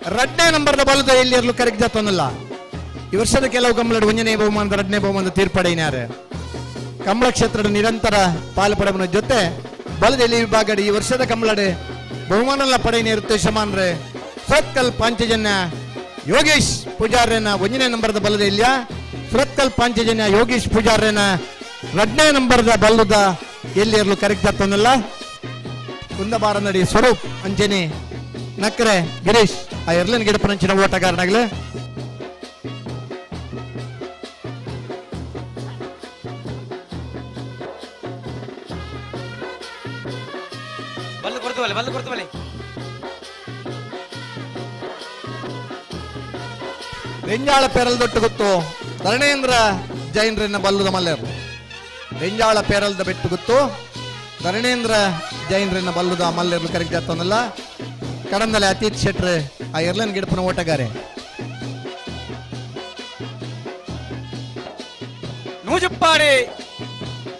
ಎರಡನೇ ನಂಬರ್ದ ಬಲದ ಎಲ್ಲಿರಲು ಕರೆಕ್ಟ್ ಜಾತವನ್ನಲ್ಲ. ಈ ವರ್ಷದ ಕೆಲವು ಕಂಬಳಡು ಒಂದನೇ ಬಹುಮಾನದ ಎರಡನೇ ಬಹುಮಾನದ ತೀರ್ಪಡೆಯಿನಾರೆ. ಕಂಬಳ ಕ್ಷೇತ್ರದ ನಿರಂತರ ಪಾಲು ಪಡೆವನ ಜೊತೆ ಬಲದೆಲ್ಲಿ ವಿಭಾಗಡಿ ಈ ವರ್ಷದ ಕಂಬಳಡೆ ಬಹುಮಾನಲ್ಲ ಪಡೆಯನೇರುತ್ತೆ ಶಮಾನ್ರೆ. ಸುರತ್ಕಲ್ ಪಾಂಚಜನ್ಯ ಯೋಗೇಶ್ ಪೂಜಾರ್ಯನ ಒಂದನೇ ನಂಬರ್ದ ಬಲದ ಇಲ್ಲಿಯ, ಸುರತ್ಕಲ್ ಪಾಂಚಜನ್ಯ ಯೋಗೇಶ್ ಪೂಜಾರ್ಯನ ಎರಡನೇ ನಂಬರ್ದ ಬಲ್ಲದ ಎಲ್ಲಿರಲು ಕರೆಕ್ಟ್ ಆಗ್ತಾನಲ್ಲ. ಕುಂದಬಾರನಡಿ ಸ್ವರೂಪ್ ಅಂಜನಿ ನಕ್ರೆ ಗಿರೀಶ್ ಆ ಎರ್ಲನ್ ಗಿಡಪನಂಚಿನ ಓಟಗಾರನಾಗ್ಲೆ. ಬಲ್ಲು ಕೊಡ್ತು ಬಲ್ಲು ಕೊಡ್ತು ಬಲ್ಲಿ. ರೆಂಜಾಳ ಪೇರಲ್ ದೊಟ್ಟು ಗೊತ್ತು ಧರಣೇಂದ್ರ ಜೈನ್ರನ್ನ ಬಲ್ಲದ ಮಲ್ಲೇರು. ರೆಂಜಾಳ ಪೇರಲ್ದ ಬೆಟ್ಟು ಗೊತ್ತು ಧರಣೇಂದ್ರ ಜೈನ್ರನ್ನ ಬಲ್ಲದ ಮಲ್ಲೇರ್ಲು ಕರೆಕ್ಟ್ ಜಾತವನ್ನಲ್ಲ. ಕಡಂದಲೆ ಅತೀತ್ ಶೆಟ್ರೆ ಆ ಎರ್ಲನ್ ಗಿಡಪನ ಓಟಗಾರೆ. ನೂಜುಪ್ಪಾಡಿ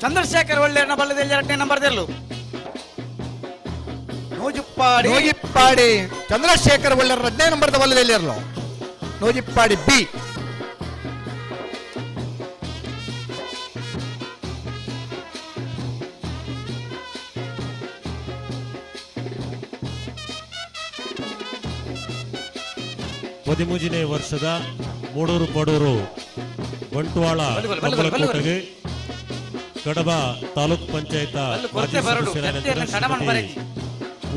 ಚಂದ್ರಶೇಖರ್ ಒಳ್ಳೆಯನ್ನ ಬಲ್ಲದಲ್ಲಿ ಎರಡನೇ ನಂಬರ್ ದೆಲ್ಲು. ನೂಜುಪ್ಪಾಡಿ ನೂಜಿಪ್ಪಾಡಿ ಚಂದ್ರಶೇಖರ್ ಒಳ್ಳೆಯರ ಎರಡನೇ ನಂಬರ್ದ ಬಲ್ಲದಲ್ಲಿ ಇರಲು. ನೂಜಿಪ್ಪಾಡಿ ಬಿ. ಹದಿಮೂರನೇ ವರ್ಷದ ಮೂಡೂರು ಪಡೂರು ಬಂಟ್ವಾಳ ಕಮಲಕೋಟೆಗೆ ಕಡಬ ತಾಲೂಕ್ ಪಂಚಾಯತ್ ಮಾಜಿ ಸದಸ್ಯರಾದ ಶ್ರೀಮತಿ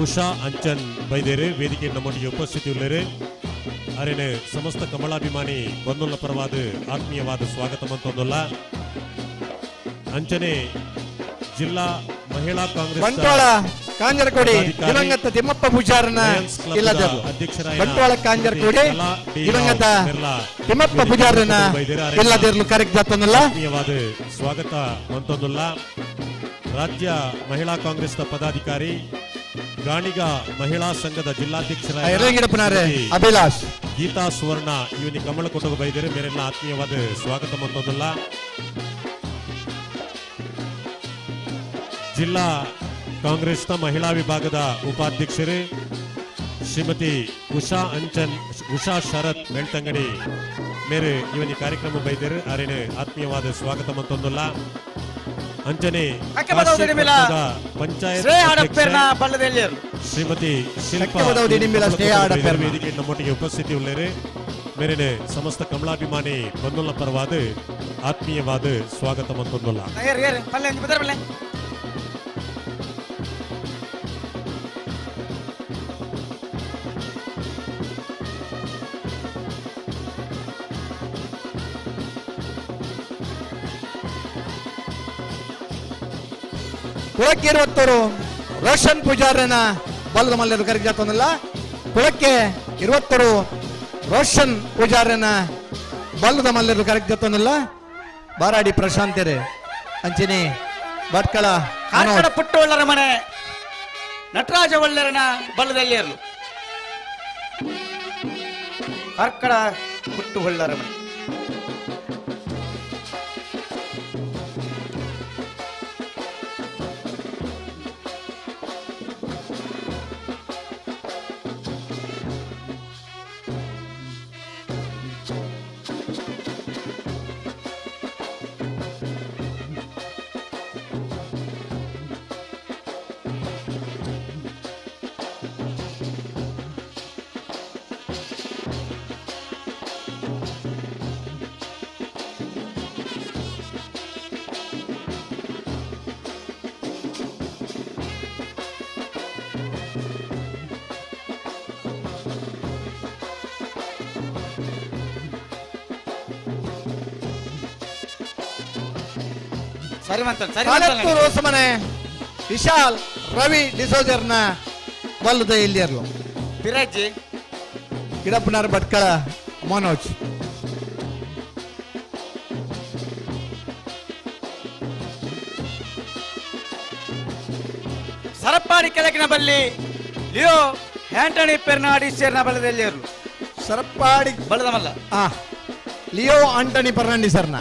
ಉಷಾ ಅಂಚನ್ ಬೈದೇರು ವೇದಿಕೆ ನಮ್ಮೊಟ್ಟಿಗೆ ಉಪಸ್ಥಿತಿ ಉಳ್ಳರು. ಅರೇನೆ ಸಮಸ್ತ ಕಮಲಾಭಿಮಾನಿ ಬಂದುಲ್ಲ ಪರವಾದ ಆತ್ಮೀಯವಾದ ಸ್ವಾಗತ ಮಂತೊಂದುಲ್ಲ. ಅಂಚನೆ ಜಿಲ್ಲಾ ಮಹಿಳಾ ಕಾಂಗ್ರೆಸ್ ಬಂಟ್ವಾಳ ಕಾಂಜರಕೋಡಿ ದಿವಂಗತ ತಿಮ್ಮಪ್ಪ ಪೂಜಾರನ ಇಲ್ಲದರು. ಬಂಟ್ವಾಳ ಕಾಂಜರಕೋಡಿ ದಿವಂಗತ ತಿಮ್ಮಪ್ಪ ಪೂಜಾರನ ಇಲ್ಲದಿರಲು ಕರೆಕ್ಟ್ ಜಾತನಲ್ಲ. ಆತ್ಮೀಯವಾದ ಸ್ವಾಗತ ಮಂತೊಂದುಲ್ಲ. ರಾಜ್ಯ ಮಹಿಳಾ ಕಾಂಗ್ರೆಸ್ನ ಪದಾಧಿಕಾರಿ ಗಾಣಿಗ ಮಹಿಳಾ ಸಂಘದ ಜಿಲ್ಲಾಧ್ಯಕ್ಷರಾದ ಅಭಿಲಾಷ್ ಗೀತಾ ಸುವರ್ಣ ಇವನಿ ಕಮಲಕೋಟೆಗೆ ಬೈದರೆ ಮೇರೆಲ್ಲ ಆತ್ಮೀಯವಾದ ಸ್ವಾಗತ ಮಂತೊಂದುಲ್ಲ. ಜಿಲ್ಲಾ ಕಾಂಗ್ರೆಸ್ನ ಮಹಿಳಾ ವಿಭಾಗದ ಉಪಾಧ್ಯಕ್ಷರು ಶ್ರೀಮತಿ ಉಷಾ ಅಂಚನ್ ಉಷಾ ಶರತ್ ಬೆಳ್ತಂಗಡಿ ಮೇರೆ ಇವನಿ ಕಾರ್ಯಕ್ರಮ ಬೈದರು ಆರೇನೆ ಆತ್ಮೀಯವಾದ ಸ್ವಾಗತ ಮಂತೊಂದುಲ್ಲ. ಅಂಚನೆ ಪಂಚಾಯತ್ ಶ್ರೀಮತಿ ಶಿಲ್ಪಾ ವೇದಿಕೆ ನಮ್ಮೊಟ್ಟಿಗೆ ಉಪಸ್ಥಿತಿ ಉಳ್ಳೇರು ಮೇರೆನೆ ಸಮಸ್ತ ಕಮಲಾಭಿಮಾನಿ ಬಂದುಲ್ಲ ಪರವಾದ ಆತ್ಮೀಯವಾದ ಸ್ವಾಗತ ಮಂತೊಂದುಲ್ಲ. ಕುಳಕ್ಕೆ ಇರುವತ್ತವರು ರೋಷನ್ ಪೂಜಾರನ ಬಲದ ಮಲ್ಲರು ಕರೆಗೆ ಜಾತವನ್ನಲ್ಲ. ಕುಳಕ್ಕೆ ಇರುವತ್ತರು ರೋಷನ್ ಪೂಜಾರನ ಬಲ್ಲದ ಮಲ್ಲರು ಕರೆಕ್ಟ್ ಜೊತ್ತನಲ್ಲ ಬಾರಾಡಿ ಪ್ರಶಾಂತರೆ ಅಂಚನೆ ಭಟ್ಕಳ ಕಾರ್ಕಳ ಪುಟ್ಟೊಳ್ಳರ ಮನೆ ನಟರಾಜ ಒಳ್ಳೆರನ ಬಲ್ಲದಲ್ಲಿರಲು ಕಾರ್ಕಳ ಪುಟ್ಟುಗೊಳ್ಳರ ಮನೆ ಸರಿ ಮಂತನ್ ಸರಿ ಕಾಲತ್ತೂರು ಹೊಸಮನೆ ವಿಶಾಲ್ ರವಿ ಡಿಸೋಜರ್ನ ಬಲ್ಲದ ಇಲ್ಲಿಯರ್ಲು ಪಿರಾಜಿ ಗಿಡಪ್ಪನಾರ್ ಭಟ್ಕಳ ಮನೋಜ್ ಸರಪಾಡಿ ಕೆಳಗಿನ ಬಲ್ಲಿ ಲಿಯೋ ಆಂಟನಿ ಪೆರ್ನಾಡಿಸ್ ಬಲದಲ್ಲಿಯರು ಸರಪಾಡಿ ಬಲದಮಲ್ಲ ಆ ಲಿಯೋ ಆಂಟನಿ ಫರ್ನಾಂಡಿಸರ್ನ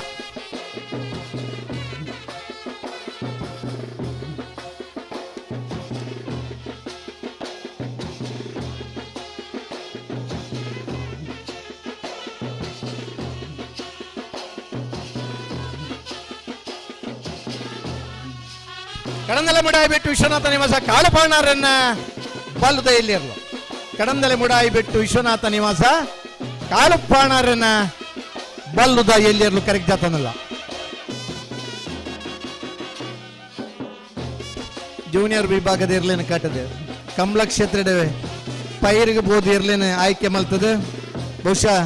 ಕಡಂದಲೆ ಮುಡಾಯಿ ವಿಶ್ವನಾಥ ನಿವಾಸ ಕಾಳುಪಾಣರನ್ನ ಬಲ್ಲದ ಇಲ್ಲಿರಲು ಕಡಂದಲೆ ಮುಡಾಯಿ ಬಿಟ್ಟು ವಿಶ್ವನಾಥ ನಿವಾಸ ಕಾಳುಪಾಣರನ್ನ ಬಲ್ಲುದ ಎಲ್ಲಿರಲು ಕರೆಕ್ಟ್ ಜಾತನಲ್ಲ. ಜೂನಿಯರ್ ವಿಭಾಗದ ಇರ್ಲೇನು ಕಾಟದೆ ಕಮಲ ಕ್ಷೇತ್ರದ ಪೈರಿಗೆ ಬೋದು ಇರ್ಲೇನು ಆಯ್ಕೆ ಮಲ್ತದೆ. ಬಹುಶಃ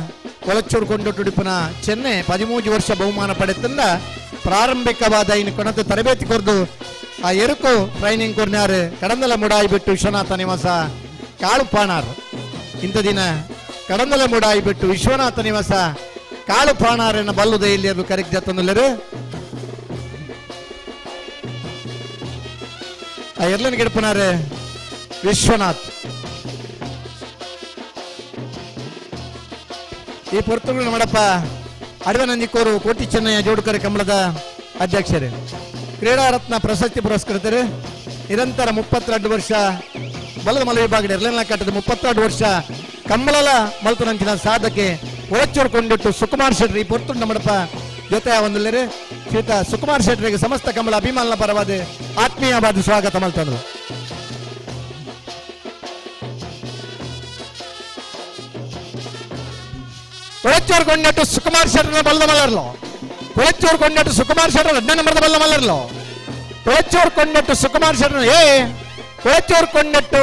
ಕೊಳಚೂರು ಕೊಂಡೊಟ್ಟುಡಿಪನ ಚೆನ್ನೆ 13 ವರ್ಷ ಬಹುಮಾನ ಪಡೆತಂದ ಪ್ರಾರಂಭಿಕವಾದ ಇನ್ನು ಕೊನತು ತರಬೇತಿ ಕೊರ್ದು ಆ ಎರುಕು ಟ್ರೈನಿಂಗ್ ಕೊರ್ನ್ಯಾರು ಕಡಂದಲ ಮುಡಾಯಿ ಬಿಟ್ಟು ವಿಶ್ವನಾಥ ನಿವಾಸ ಕಾಳುಪಾಣಾರು. ಇಂಥ ದಿನ ಕಡಂದಲ ಮುಡಾಯಿ ಬಿಟ್ಟು ವಿಶ್ವನಾಥ ನಿವಾಸ ಕಾಳುಪಾಣಾರನ್ನ ಬಲ್ಲುದ ಇಲ್ಲಿ ಕರೆಕ್ಟ್ ಜತ್ತಂದುಲ್ಲರು. ಆ ಎರ್ಲನ್ ಗಿಡಪನಾರು ವಿಶ್ವನಾಥ್. ಈ ಪೊರ್ತುಗಳು ಮಾಡಪ್ಪ ಅಡವನಂದಿಕೋರು ಕೋಟಿ ಚೆನ್ನಯ್ಯ ಜೋಡುಕರೆ ಕಮಲದ ಅಧ್ಯಕ್ಷರು, ಕ್ರೀಡಾರತ್ನ ಪ್ರಶಸ್ತಿ ಪುರಸ್ಕೃತರು, ನಿರಂತರ 32 ವರ್ಷ ಬಲದ ಮಲ ವಿಭಾಗದ ಎರ್ಲನ ಕಟ್ಟದ 32 ವರ್ಷ ಕಮ್ಮಲಲ ಮಲ್ತನಂಚಿನ ಸಾಧಕೆ ಒಳಚೂರು ಕೊಂಡಿಟ್ಟು ಸುಕುಮಾರ್ ಶೆಟ್ಟಿ ಈ ಪೊರ್ತುಂಡ ಮಾಡಪ್ಪ ಜೊತೆ ಒಂದುಲ್ಲೇರು ಶ್ರೀತ ಸುಕುಮಾರ್ ಶೆಟ್ಟರಿಗೆ ಸಮಸ್ತ ಕಮಲ ಅಭಿಮಾನ ಪರವಾದ ಆತ್ಮೀಯವಾದ ಸ್ವಾಗತ ಮಲ್ತಂದ್ರು. ಕೊಳಚೂರು ಕೊಂಡಟ್ಟು ಸುಕುಮಾರ್ ಶೆಟ್ಟರ್ನ ಬಲ್ಲ ಮಲ್ಲರ್ಲು, ಕೊಳಚೂರು ಕೊಂಡಟ್ಟು ಸುಕುಮಾರ್ ಶೆಟ್ಟರ್ 15 ನಂಬರ್ದ ಬಲ್ಲ ಮಲ್ಲರ್ಲು, ಕೊಳಚೂರು ಕೊಂಡಟ್ಟು ಸುಕುಮಾರ್ ಶೆಟ್ಟರ್ನ ಎ, ಕೊಳಚೂರು ಕೊಂಡಟ್ಟು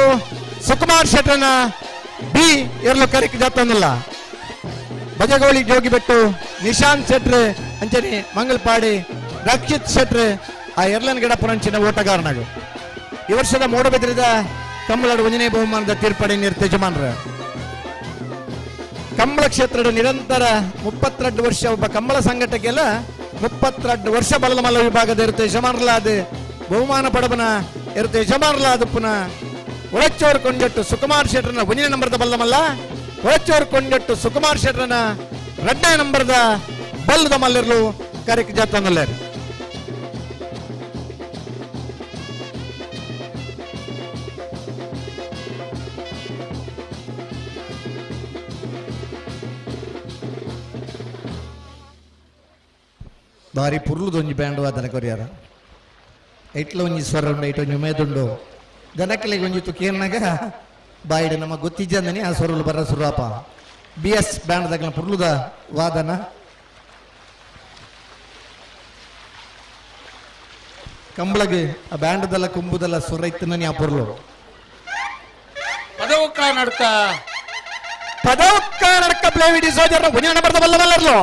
ಸುಕುಮಾರ್ ಶೆಟ್ಟರ್ನ ಬಿ ಇರಲು ಕರಿಕ್ ಜಾತಂದಿಲ್ಲ. ಬಜಗೋಳಿ ಜೋಗಿಬೆಟ್ಟು ನಿಶಾಂತ್ ಶೆಟ್ರ್ ಅಂಚನೆ ಮಂಗಲ್ಪಾಡಿ ರಕ್ಷಿತ್ ಶೆಟ್ರ್ ಆ ಎರ್ಲನ್ ಗಿಡಪುರಂಚಿನ ಓಟಗಾರನಾಗು. ಈ ವರ್ಷದ ಮೂಡಬಿದ್ರಿದ ಕಂಬಳಡು ಒಂಜನೇ ಬಹುಮಾನದ ತೀರ್ಪಡೆ ನೀರು ಯಜಮಾನ್ರ ಕಂಬಳ ಕ್ಷೇತ್ರದ ನಿರಂತರ 32 ವರ್ಷ ಒಬ್ಬ ಕಂಬಳ ಸಂಘಟಕ್ಕೆಲ್ಲ 32 ವರ್ಷ ಬಲದ ಮಲ್ಲ ವಿಭಾಗದ ಇರುತ್ತೆ ಯಜಮಾನರ್ಲಾದ ಬಹುಮಾನ ಪಡಬನ ಇರುತ್ತೆ ಯಜಮಾನರ್ಲಾದ ಪುನಃ ಒಳಚೋರು ಕೊಂಡೆಟ್ಟು ಸುಕುಮಾರ್ ಶೆಟ್ಟರ್ನ 1ನೇ ನಂಬರ್ದ ಬಲ್ಲಮಲ್ಲ, ಒಳಚೋರು ಕೊಂಡೆಟ್ಟು ಸುಕುಮಾರ್ ಶೆಟ್ಟರ್ನ 2ನೇ ನಂಬರ್ದ ಬಲ್ಲದ ಮಲ್ಲಿರ್ಲು ಕರಿಕ್ ಜಾತನಲ್ಲೇರು. ಬಾರಿ ಪುರ್ಲುದೊಂಜಿ ಬ್ಯಾಂಡ್ ವಾದನ ಕೊರಿಯಾರ ಐಟ್ಲ ಒಂಜಿ ಸ್ವರ ಉಂಡು, ಐಟ್ ಒಂಜಿ ಉಮೇದುಂಡು ದನಕಲಿಗೆ ಒಂಜಿ ತುಕೇನಾಗ ಬಾಯಿಡು ನಮ್ಮ ಗೊತ್ತಿಜ್ಜಂದನಿ ಆ ಸ್ವರುಲು ಬರ ಸುರಾಪ ಬಿ ಎಸ್ ಬ್ಯಾಂಡ್ ದಗಲ ಪುರ್ಲುದ ವಾದನ. ಕಂಬಳಗೆ ಆ ಬ್ಯಾಂಡ್ದಲ್ಲ ಕುಂಬುದಲ್ಲ ಸ್ವರ ಇತ್ತು ಆ ಪುರ್ಲು. ಪದವಕ್ಕ ನಡ್ಕ ಪದವಕ್ಕ ನಡ್ಕ ಪ್ಲೇವಿಡಿ ಸೋಜರ್ ಒಂಜಿ ನಂಬರ್ದ ಬಲ್ಲ ಬಲ್ಲರ್ಲು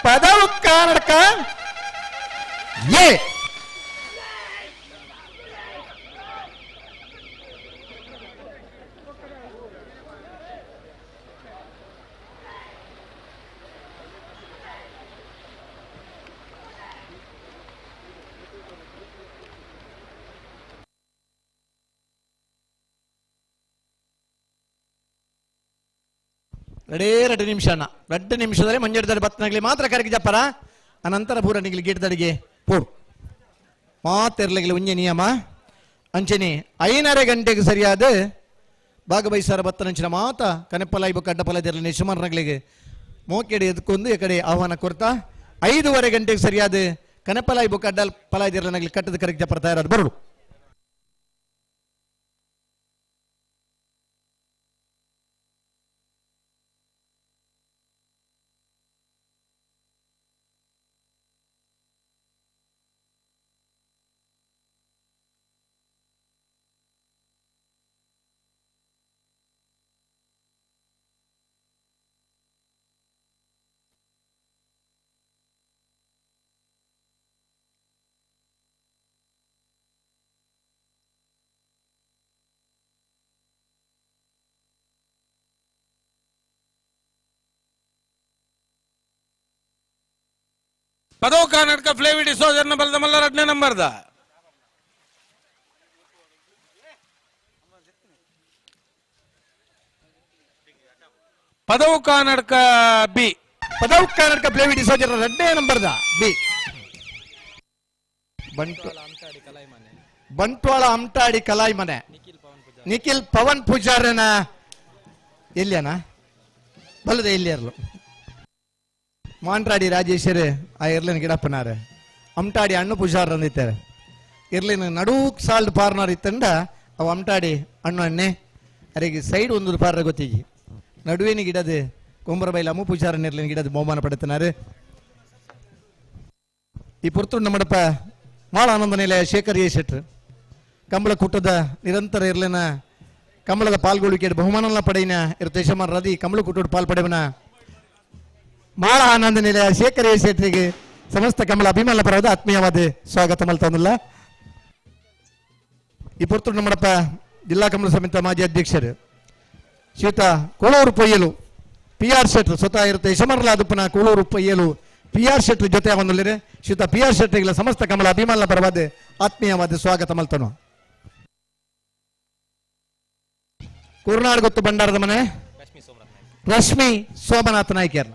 ಪದವಕ್ಕ ನಡ್ಕ ಎ ಎರಡೇ ನಿಮಿಷ ಅಣ್ಣ, 2 ನಿಮಿಷದಲ್ಲಿ ಮಂಜೇಡದಡಿ ಬತ್ತನಗಲಿ ಮಾತ್ರ ಕರೆಗೆ ಜಪ್ಪರ, ಅನಂತರ ಪೂರ ನಿಗಲಿ ಗೇಟ್ದಡಿಗೆ ಪೋಡು ಮಾತೆರ್ಲಗಲಿ ಒಂಜೆ ನಿಯಮ. ಅಂಚನೆ 5:30 ಗಂಟೆಗೆ ಸರಿಯಾದ ಭಾಗವಹಿಸಾರ ಬತ್ತನಂಚಿನ ಮಾತ ಕನೆಪ್ಪಲಾಯಿ ಬೊಕ್ಕ ಅಡ್ಡಪಲದಿರಲಿ ನಿಶಮರ್ನಗಳಿಗೆ ಮೋಕೆಡೆ ಎದ್ಕೊಂದು ಈ ಕಡೆ ಆಹ್ವಾನ ಕೊಡ್ತಾ 5:30 ಗಂಟೆಗೆ ಸರಿಯಾದ ಕನೆಪ್ಪಲಾಯಿ ಬೊಕ್ಕ ಅಡ್ಡ ಪಲಾಯ್ದಿರಲಿ ಕಟ್ಟದ ಕರೆಗೆ ಜಪ್ಪರ ತಯಾರಾದ ಬರಡು. ಪದವು ಕರ್ನಾಟಕ ಫ್ಲೇವಿ ಡಿಸೋಜರ್ನ ಬಲದ ಮಲ್ಲ 2ನೇ ನಂಬರ್ದ ಪದವು ಕರ್ನಾಟಕ ಬಿ, ಪದವು ಕರ್ನಾಟಕ ಫ್ಲೇವಿ ಡಿಸೋಜರ್ 2ನೇ ನಂಬರ್ದ ಬಿ. ಬಂಟ್ವಾಳ ಅಮ್ಟಾಡಿ ಕಲಾಯಿ ಮನೆ ನಿಖಿಲ್ ಪವನ್ ಪೂಜಾರನ ಎಲ್ಲಿಯನ ಬಲ್ಲದ ಎಲ್ಲಿಯರ್ಲು ಮಾಂಟ್ರಾಡಿ ರಾಜೇಶ್ವರಿ ಆ ಇರ್ಲಿನ ಗಿಡಪ್ಪನಾರೆ ಅಮ್ಟಾಡಿ ಅಣ್ಣು ಪೂಜಾರ್ ಅಂದಿತ್ತಾರೆ. ಇರ್ಲಿನ ನಡು ಸಾಲ್ಡ್ ಪಾರ್ನಾರ್ ಇತ್ತಂಡ ಅವು ಅಮ್ಟಾಡಿ ಅಣ್ಣು ಅಣ್ಣೆ ಅರೆಗೆ ಸೈಡ್ ಒಂದು ಪಾರ್ರ ಗೊತ್ತಿಗೆ ನಡುವೇನಿ ಗಿಡದ ಕೊಂಬರಬೈಲ ಅಮ್ಮು ಪೂಜಾರನ್ ಇರ್ಲಿನ ಗಿಡದ ಬಹುಮಾನ ಪಡೆತನಾರೆ. ಈ ಪುರ್ತುಂಡ ಮಡಪ ಮಾಳ ಆನಂದ ನಿಲಯ ಶೇಖರ್ ಎ ಶೆಟ್ರ್ ಕಂಬಳ ಕೂಟದ ನಿರಂತರ ಇರ್ಲಿನ ಕಂಬಳದ ಪಾಲ್ಗೊಳ್ಳುವಿಕೆ ಬಹುಮಾನ ಪಡೆಯಿನ ಇರ್ತೇಶಮಾನ್ ರದಿ ಕಂಬಳ ಕೂಟದ ಪಾಲ್ ಪಡೆವನ ಮಾಳ ಆನಂದ ನಿಲಯ ಶೇಖರ್ ಎ ಶೆಟ್ರಿಗೆ ಸಮಸ್ತ ಕಮಲ ಅಭಿಮಾನ ಪರವಾದ ಆತ್ಮೀಯವಾದ ಸ್ವಾಗತ ಮಲ್ತಂದಿಲ್ಲ. ಈ ಪುರ್ತುಂಡ ನಮ್ಮಡಪ್ಪ ಜಿಲ್ಲಾ ಕಮಲ ಸಮಿತಿ ಮಾಜಿ ಅಧ್ಯಕ್ಷರು ಶ್ರೀಯುತ ಕೋಳೂರು ಪೊಯ್ಯಲು ಪಿ ಆರ್ ಶೆಟ್ರು ಸ್ವತಃ ಇರುತ್ತೆ ಯಶಮರ್ಲಾದುಪ್ಪನ ಕೋಳೂರು ಪೊಯ್ಯಲು ಪಿ ಆರ್ ಶೆಟ್ರು ಜೊತೆ ಒಂದೊಳ್ಳೆ ಶ್ರೀಯುತ ಪಿ ಆರ್ ಶೆಟ್ರಿಗಳ ಸಮಸ್ತ ಕಮಲ ಅಭಿಮಾನ ಪರವಾದ ಆತ್ಮೀಯವಾದ ಸ್ವಾಗತ ಮಲ್ತನು. ಕುರುನಾಡು ಗೊತ್ತು ಭಂಡಾರದ ಮನೆ ರಶ್ಮಿ ಸೋಮನಾಥ ನಾಯ್ಕರ್.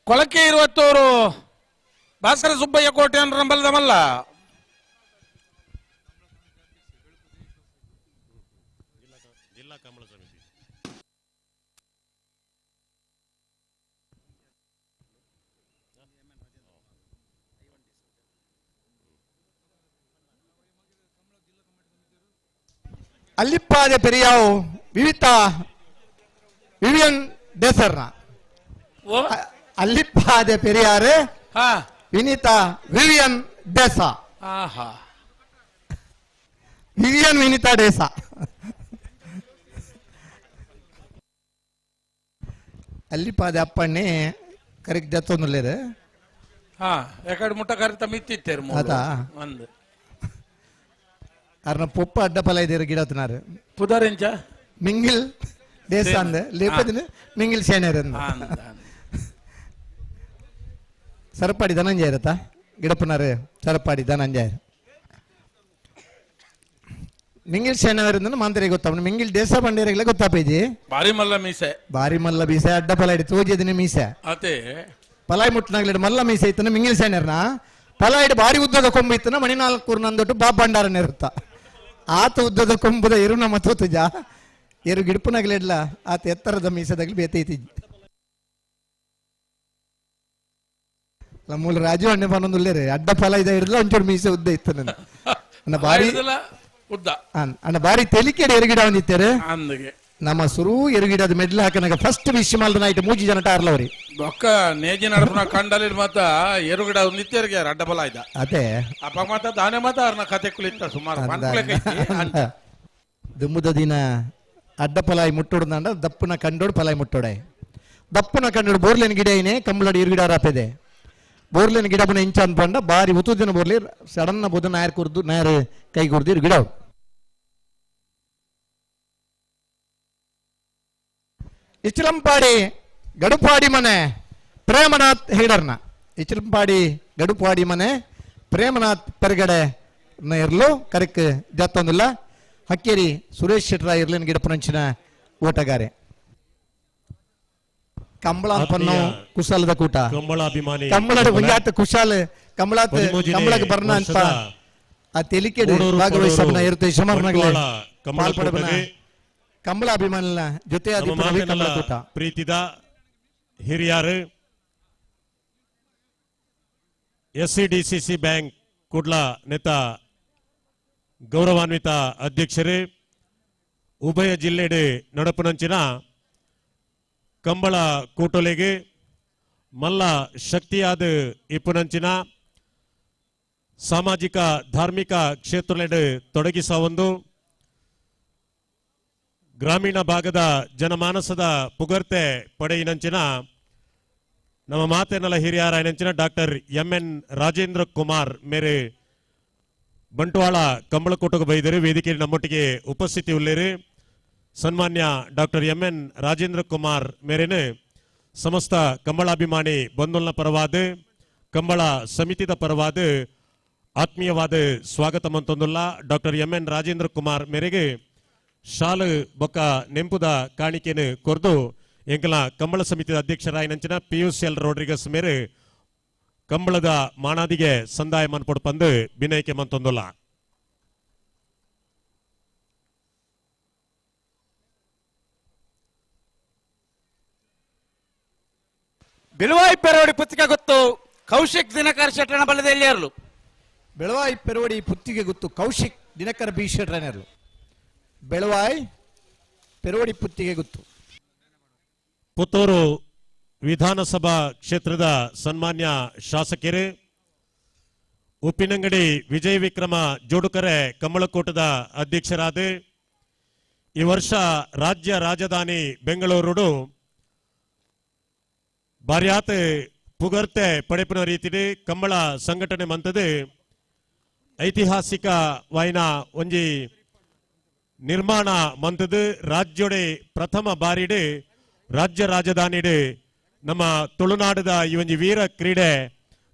ಕೊಳಕೆ ಇರುವತ್ತವರು ಭಾಸ್ಕರ ಸುಬ್ಬಯ್ಯ ಕೋಟೆ ಬಲದಮಲ್ಲ ಜಿಲ್ಲಾ ಕಂಬಳ ಸಮಿತಿ ಅಲ್ಲಿಪ್ಪಾದೆ ಪೆರಿಯಾವು ವಿವಿತ ವಿವಿಯನ್ ದೇಸರ್ನ ಅಲ್ಲಿಪ್ಪಾದೆ ಪೆರಿಯಾರು ವಿನೀತಾ ವಿವಿಯನ್ ದೇಸ ವಿವಿಯನ್ ವಿನೀತಾ ದೇಸ. ಅಲ್ಲಿಪ್ಪಾದೆ ಅಪ್ಪಣ್ಣೆ ಕರೆಕ್ಟ್ ಜತ್ತೊಂದುಲ್ಲೇರು ಎಕಡೆ ಮುಟ್ಟ ಕರಿತ ಮಿತ್ತಿತ್ತೇರು ಒಂದು ಅರ್ನ ಪೊಪ್ಪ ಅಡ್ಡ ಫಲ ಇದ್ದೀರ ಗಿಡತ್ನಾರು ಪುದರಿಂಚ ಮಿಂಗಿಲ್ ದೇಸ ಅಂದ ಲೇಪದಿನ ಮಿಂಗಿಲ್ ಸೇನೆರ್ ಸರಪಾಡಿ ಧನಂಜಯ ಇರತ್ತಾ ಗಿಡಪ್ಪನಾರು ಸರಪಾಡಿ ಧನಂಜಯ ಮಿಂಗಿಲ್ ಸೇನವರಿಂದ ಮಾಂತರಿ ಗೊತ್ತಾಪ ಮಿಂಗಿಲ್ ದೇಶ ಬಂಡೇರಿಗೆಲ್ಲ ಗೊತ್ತಾಪೇಜಿ ಬಾರಿ ಮಲ್ಲ ಮೀಸೆ ಬಾರಿ ಮಲ್ಲ ಮೀಸೆ ಅಡ್ಡ ಫಲ ಇಡಿ ತೋಜಿದಿನ ಮೀಸೆ ಅದೇ ಪಲಾಯ್ ಮುಟ್ಟನಾಗ್ಲಿಡ ಮಲ್ಲ ಮೀಸೆ ಇತ್ತನ ಮಿಂಗಿಲ್ ಸೇನರ್ನ ಪಲಾಯ್ಡ್ ಇಡು ಬಾರಿ ಉದ್ದದ ಕೊಂಬು ಇತ್ತನ ಮಣಿನಾಲ್ಕೂರು ನಂದೊಟ್ಟು ಬಾಬ್ ಭಂಡಾರನ ಇರುತ್ತ ಆತ ಉದ್ದದ ಕೊಂಬುದ ಎರು ನಮ್ಮ ತೋತುಜ ಎರು ಗಿಡಪನಾಗ್ಲಿಡ್ಲ ಆತ ಎತ್ತರದ ಮೀಸದಾಗ್ಲಿ ಬೇತೈತಿ. ನಮ್ಮೂಲ ರಾಜು ಅಣ್ಣೆ ಪನ್ನೊಂದುಲ್ಲೇರೆ ಅಡ್ಡ ಫಲ ಇದೆ ಹಿಡಿದ್ಲ ಒಂಚೂರು ಮೀಸೆ ಉದ್ದ ಇತ್ತು ನನ್ನ ಅಣ್ಣ ಬಾರಿ ಉದ್ದ ಅಣ್ಣ ಬಾರಿ ತೆಲಿಕೆಡೆ ಎರುಗಿಡ ಒಂದಿತ್ತಾರೆ ಅಂದಿಗೆ ನಮ್ಮ ಸುರು ಎರುಗಿಡದ ಮೆಡ್ಲ್ ಹಾಕನಾಗ ಫಸ್ಟ್ ವಿಶ್ ಮಾಲ್ದ ನೈಟ್ ಮೂಜಿ ಜನ ಟಾರ್ಲವರಿ ಬೊಕ್ಕ ನೇಜಿ ನಡಪುನ ಕಂಡಲಿ ಮಾತ ಎರುಗಿಡ ನಿತ್ಯರಿಗೆ ಅಡ್ಡ ಬಲ ಆಯ್ದ ಅದೇ ಅಪ್ಪ ಮಾತ ದಾನೆ ಮಾತ ಅವ್ರನ್ನ ಕತೆ ಕುಳಿತ ಸುಮಾರು ದುಮ್ಮುದ ದಿನ ಅಡ್ಡ ಪಲಾಯಿ ಮುಟ್ಟೋಡ್ದಂಡ ದಪ್ಪುನ ಕಂಡೋಡು ಪಲಾಯಿ ಮುಟ್ಟೋಡೆ ದಪ್ಪುನ ಕಂಡೋಡು ಬೋರ್ಲೆನ್ ಗಿಡ ಏನೇ ಕಂಬಳಡಿ ಎರುಗಿಡ ರಾಪೆದೆ ಬೋರ್ಲೆನ್ ಗಿಡ ಬುನ ಇಂಚ ಅನ್ಪಂಡ ಬಾರಿ ಉತ್ತುದಿನ ಬೋರ್ಲಿ ಸಡನ್ ಬೋದು ನಾಯರ್ ಕುರ್ದು ನಾಯರ್ ಕೈ ಕುರ್ದು ಗಿಡ ಇಚ್ಲಂಪಾಡಿ ಗಡುಪಾಡಿ ಮನೆ ಪ್ರೇಮನಾಥ್ ಹೇಡರ್ನ ಇಚ್ಲಂಪಾಡಿ ಗಡುಪಾಡಿ ಮನೆ ಪ್ರೇಮನಾಥ್ ಪೆರಗಡೆ ಇರ್ಲು ಕರೆಕ್ ಜತ್ತೊಂದಿಲ್ಲ ಹಕ್ಕೇರಿ ಸುರೇಶ್ ಶೆಟ್ಟರ ಇರ್ಲಿನ ಗಿಡಪನಂಚಿನ ಓಟಗಾರೆ ಕಂಬಳ ಪನ್ನು ಕುಶಾಲದ ಕೂಟ ಕಂಬಳಾಭಿಮಾನಿ ಕಂಬಳದ ಒಂಜಾತ ಕುಶಾಲ ಕಂಬಳಾತ್ ಕಂಬಳಕ್ಕೆ ಬರ್ನ ಅಂತ ಆ ತೆಲಿಕೆಡು ಭಾಗವಹಿಸಬನ ಇರುತ್ತೆ ಯಜಮಾನನಾಗಲೇ ಪಾಲ್ಪಡಬನ ಕಂಬಳ ಅಭಿಮಾನಿನ ಜೊತೆ ಕಂಬಳ ಕೂಟ ಪ್ರೀತಿದ ಹಿರಿಯಾರು ಎಸ್ಸಿಡಿಸಿಸಿ ಬ್ಯಾಂಕ್ ಕುಡ್ಲ ನೇತ ಗೌರವಾನ್ವಿತ ಅಧ್ಯಕ್ಷರೇ, ಉಭಯ ಜಿಲ್ಲೆಡೆ ನಡಪುನಂಚಿನ ಕಂಬಳ ಕೂಟೊಲೆಗೆ ಮಲ್ಲ ಶಕ್ತಿಯಾದ ಇಪ್ಪುನಂಚಿನ ಸಾಮಾಜಿಕ ಧಾರ್ಮಿಕ ಕ್ಷೇತ್ರಲೆಡೆ ತೊಡಗಿಸವೊಂದು ಗ್ರಾಮೀಣ ಭಾಗದ ಜನಮಾನಸದ ಪುಗರ್ತೆ ಪಡೆಯಿನಂಚಿನ ನಮ್ಮ ಮಾತೆನಲ ಹಿರಿಯರಾಯನಂಚಿನ ಡಾಕ್ಟರ್ ಎಂ ಎನ್ ರಾಜೇಂದ್ರ ಕುಮಾರ್ ಮೇರೆ ಬಂಟ್ವಾಳ ಕಂಬಳಕೋಟకు ಬೈದರು ವೇದಿಕೆ ನಮ್ಮೊಟ್ಟಿಗೆ ಉಪಸ್ಥಿತಿ ಉಳ್ಳೇರು. ಸನ್ಮಾನ್ಯ doctor M N Rajendra Kumar ಮೇರೇನು ಸಮಸ್ತ ಕಂಬಳಾಭಿಮಾನಿ ಬಂಧುಲ್ನ ಪರವಾದ ಕಂಬಳ ಸಮಿತಿದ ಪರವಾದ ಆತ್ಮೀಯವಾದ ಸ್ವಾಗತ ಮಂತೊಂದುಲ್ಲ. Doctor M N Rajendra Kumar ಮೇರೆಗೆ ಶಾಲು ಬೊಕ್ಕ ನೆಂಪುದ ಕಾಣಿಕೆನು ಕೊರ್ದು ಎಂಕಲ ಕಂಬಳ ಸಮಿತಿದ ಅಧ್ಯಕ್ಷರಾಯಿನಂಚಿನ ಪಿಯೂಷ್ ಎಲ್ ರೋಡ್ರಿಗಸ್ ಮೇರೆ ಕಂಬಳದ ಮಾಣಾದಿಗೆ ಸಂದಾಯ ಮನ್ಪೊಡು ಪಂದು ಬಿನೈಕೆ ಮಂತೊಂದುಲ್ಲ. ಬಿಳುವಾಯಿ ಪೆರೋಡಿ ಪುತ್ತಿಗೆ ಗೊತ್ತು ಕೌಶಿಕ್ ದಿನಕರ್ ಶೆಟ್ಟನ ಬಲದಲ್ಲಿ ಇರಲು. ಬೆಳವಾಯಿ ಪೆರೋಡಿ ಪುತ್ತಿಗೆ ಗೊತ್ತು ಕೌಶಿಕ್ ದಿನಕರ್ ಬಿ ಶೆಟ್ಟನರ್ಲು. ಬೆಳವಾಯಿ ಪೆರೋಡಿ ಪುತ್ತಿಗೆ ಗೊತ್ತು. ಪುತ್ತೂರು ವಿಧಾನಸಭಾ ಕ್ಷೇತ್ರದ ಸನ್ಮಾನ್ಯ ಶಾಸಕರು ಉಪ್ಪಿನಂಗಡಿ ವಿಜಯ ವಿಕ್ರಮ ಜೋಡುಕರೆ ಕಂಬಳಕೋಟದ ಅಧ್ಯಕ್ಷರಾದ ಈ ವರ್ಷ ರಾಜ್ಯ ರಾಜಧಾನಿ ಬೆಂಗಳೂರು ಬಾರ್ಯಾತ್ ಪುಗರ್ತೆ ಪಡೆಪಿನ ರೀತಿಯಲ್ಲಿ ಕಂಬಳ ಸಂಘಟನೆ ಮಂತದ್ದು ಐತಿಹಾಸಿಕ ವಾಯಿನ ಒಂಜಿ ನಿರ್ಮಾಣ ಮಂತದ್ದು ರಾಜ್ಯೋಡೆ ಪ್ರಥಮ ಬಾರಿಡೆ ರಾಜ್ಯ ರಾಜಧಾನಿಡೆ ನಮ್ಮ ತುಳುನಾಡದ ಈ ಒಂಜಿ ವೀರ ಕ್ರೀಡೆ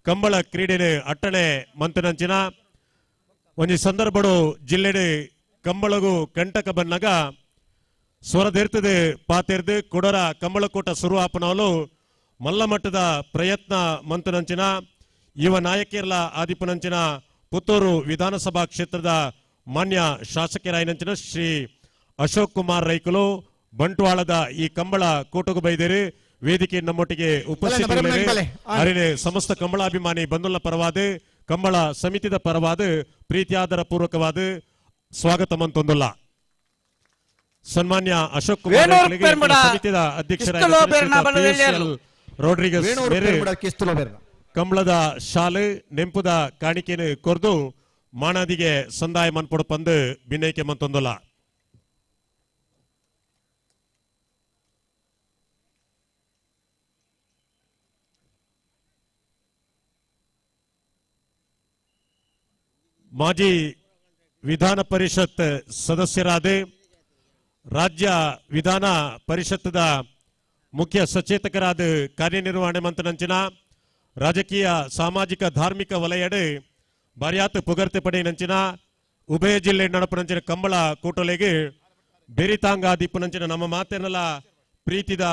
ಕಂಬಳ ಕ್ರೀಡೆನು ಅಟ್ಟಣೆ ಮಂತನಂಚಿನ ಒಂಜಿ ಸಂದರ್ಭಡು ಜಿಲ್ಲೆಡೆ ಕಂಬಳಗು ಕಂಟಕ ಬನ್ನಗ ಸ್ವರದಿರ್ತದೆ ಪಾತೆರ್ದು ಕೊಡರ ಕಂಬಳಕೋಟ ಸುರು ಆಪನವಲು ಮಲ್ಲಮಟ್ಟದ ಪ್ರಯತ್ನ ಮಂತನಂಚಿನ ಯುವ ನಾಯಕಿಯರ್ಲ ಆದಿಪನಂಚಿನ ಪುತ್ತೂರು ವಿಧಾನಸಭಾ ಕ್ಷೇತ್ರದ ಮಾನ್ಯ ಶಾಸಕರಾಯಿನಂಚಿನ ಶ್ರೀ ಅಶೋಕ್ ಕುಮಾರ್ ರೈಕುಲು ಬಂಟ್ವಾಳದ ಈ ಕಂಬಳ ಕೂಟకు ಬೈದೇರಿ ವೇದಿಕೆ ನಮ್ಮೊಟ್ಟಿಗೆ ಉಪಸ್ಥಿತಿ ಅರಿನೆ ಸಮಸ್ತ ಕಂಬಳಾಭಿಮಾನಿ ಬಂಧುಲ ಪರವಾದ ಕಂಬಳ ಸಮಿತಿದ ಪರವಾದ ಪ್ರೀತಿಯಾದರ ಪೂರ್ವಕವಾದ ಸ್ವಾಗತ ಮಂತೊಂದುಲ್ಲ. ಸನ್ಮಾನ್ಯ ಅಶೋಕ್ ಕುಮಾರ್ ಸಮಿತಿದ ಅಧ್ಯಕ್ಷರಾದ ರೋಡ್ರಿಗಸ್ ಕಂಬಳದ ಶಾಲೆ ನೆಂಪುದ ಕಾಣಿಕೆಯನ್ನು ಕೊರ್ದು ಮಾಣಾದಿಗೆ ಸಂದಾಯ ಮನ್ಪೊಡು ಪಂದು ಬಿನೈಕೆ ಮಂತೊಂದುಲ್ಲ. ಮಾಜಿ ವಿಧಾನ ಪರಿಷತ್ ಸದಸ್ಯರಾದ ರಾಜ್ಯ ವಿಧಾನ ಪರಿಷತ್ತದ ಮುಖ್ಯ ಸಚೇತಕರಾದ ಕಾರ್ಯನಿರ್ವಹಣೆ ಮಂತನಂಚಿನ ರಾಜಕೀಯ ಸಾಮಾಜಿಕ ಧಾರ್ಮಿಕ ವಲಯಡೆ ಬಾರ್ಯಾತ್ ಪುಗರ್ತೆ ಪಡೆಯಿನಂಚಿನ ಉಭಯ ಜಿಲ್ಲೆ ನಡಪನಂಚಿನ ಕಂಬಳ ಕೂಟಲೆಗೆ ಬೆರಿತಾಂಗಾದಿಪ್ಪನಂಚಿನ ನಮ್ಮ ಮಾತೆನಲ ಪ್ರೀತಿದ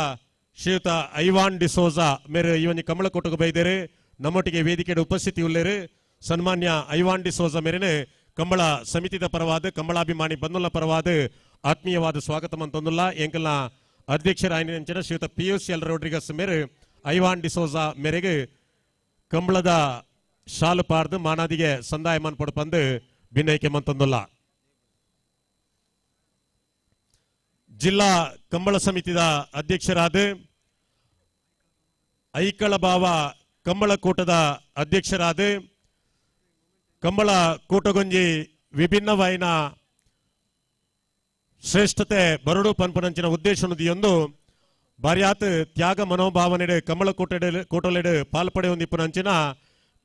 ಶ್ರೀಯುತ ಐವಾನ್ ಡಿಸೋಜಾ ಮೇರೆ ಈ ಒಂದು ಕಂಬಳ ಕೂಟಕ್ಕೆ ಬೈದೇರು ನಮ್ಮೊಟ್ಟಿಗೆ ವೇದಿಕೆಯ ಉಪಸ್ಥಿತಿ ಉಳ್ಳೇರು. ಸನ್ಮಾನ್ಯ ಐವಾನ್ ಡಿಸೋಜಾ ಮೇರೆನೆ ಕಂಬಳ ಸಮಿತಿದ ಪರವಾದ ಕಂಬಳಾಭಿಮಾನಿ ಬಂಧುಲ ಪರವಾದ ಆತ್ಮೀಯವಾದ ಸ್ವಾಗತ ಮಂತೊಂದುಲ್ಲ. ಎಂಕಲ್ನ ಅಧ್ಯಕ್ಷರಾಯಿನಂಚಿನ ಶ್ರೀಯುತ ಪಿಯೂಷ್ ಎಲ್ ರೋಡ್ರಿಗಸ್ ಮೇರೆ ಐವಾನ್ ಡಿಸೋಜಾ ಮೇರೆಗೆ ಕಂಬಳದ ಶಾಲು ಪಾರ್ದು ಮಾನಾದಿಗೆ ಸಂದಾಯ ಮನ್ಪೊಡು ಪಂದು ಬಿನ್ನೈಕೆ ಮಂತೊಂದುಲ್ಲ. ಜಿಲ್ಲಾ ಕಂಬಳ ಸಮಿತಿದ ಅಧ್ಯಕ್ಷರಾದ ಐಕಳಬಾವ ಕಂಬಳ ಕೂಟದ ಅಧ್ಯಕ್ಷರಾದ ಕಂಬಳ ಕೂಟಗೊಂಜಿ ವಿಭಿನ್ನವಾಯಿನ ಶ್ರೇಷ್ಠತೆ ಬರಡು ಪನ್ಪನಂಚಿನ ಉದ್ದೇಶನದಿಯೊಂದು ಬಾರ್ಯಾತ್ ತ್ಯಾಗ ಮನೋಭಾವನೆಡೆ ಕಂಬಳ ಕೂಟಲೆಡೆ ಪಾಲ್ಪಡೆಯೊಂದಿಪ್ಪುನಂಚಿನ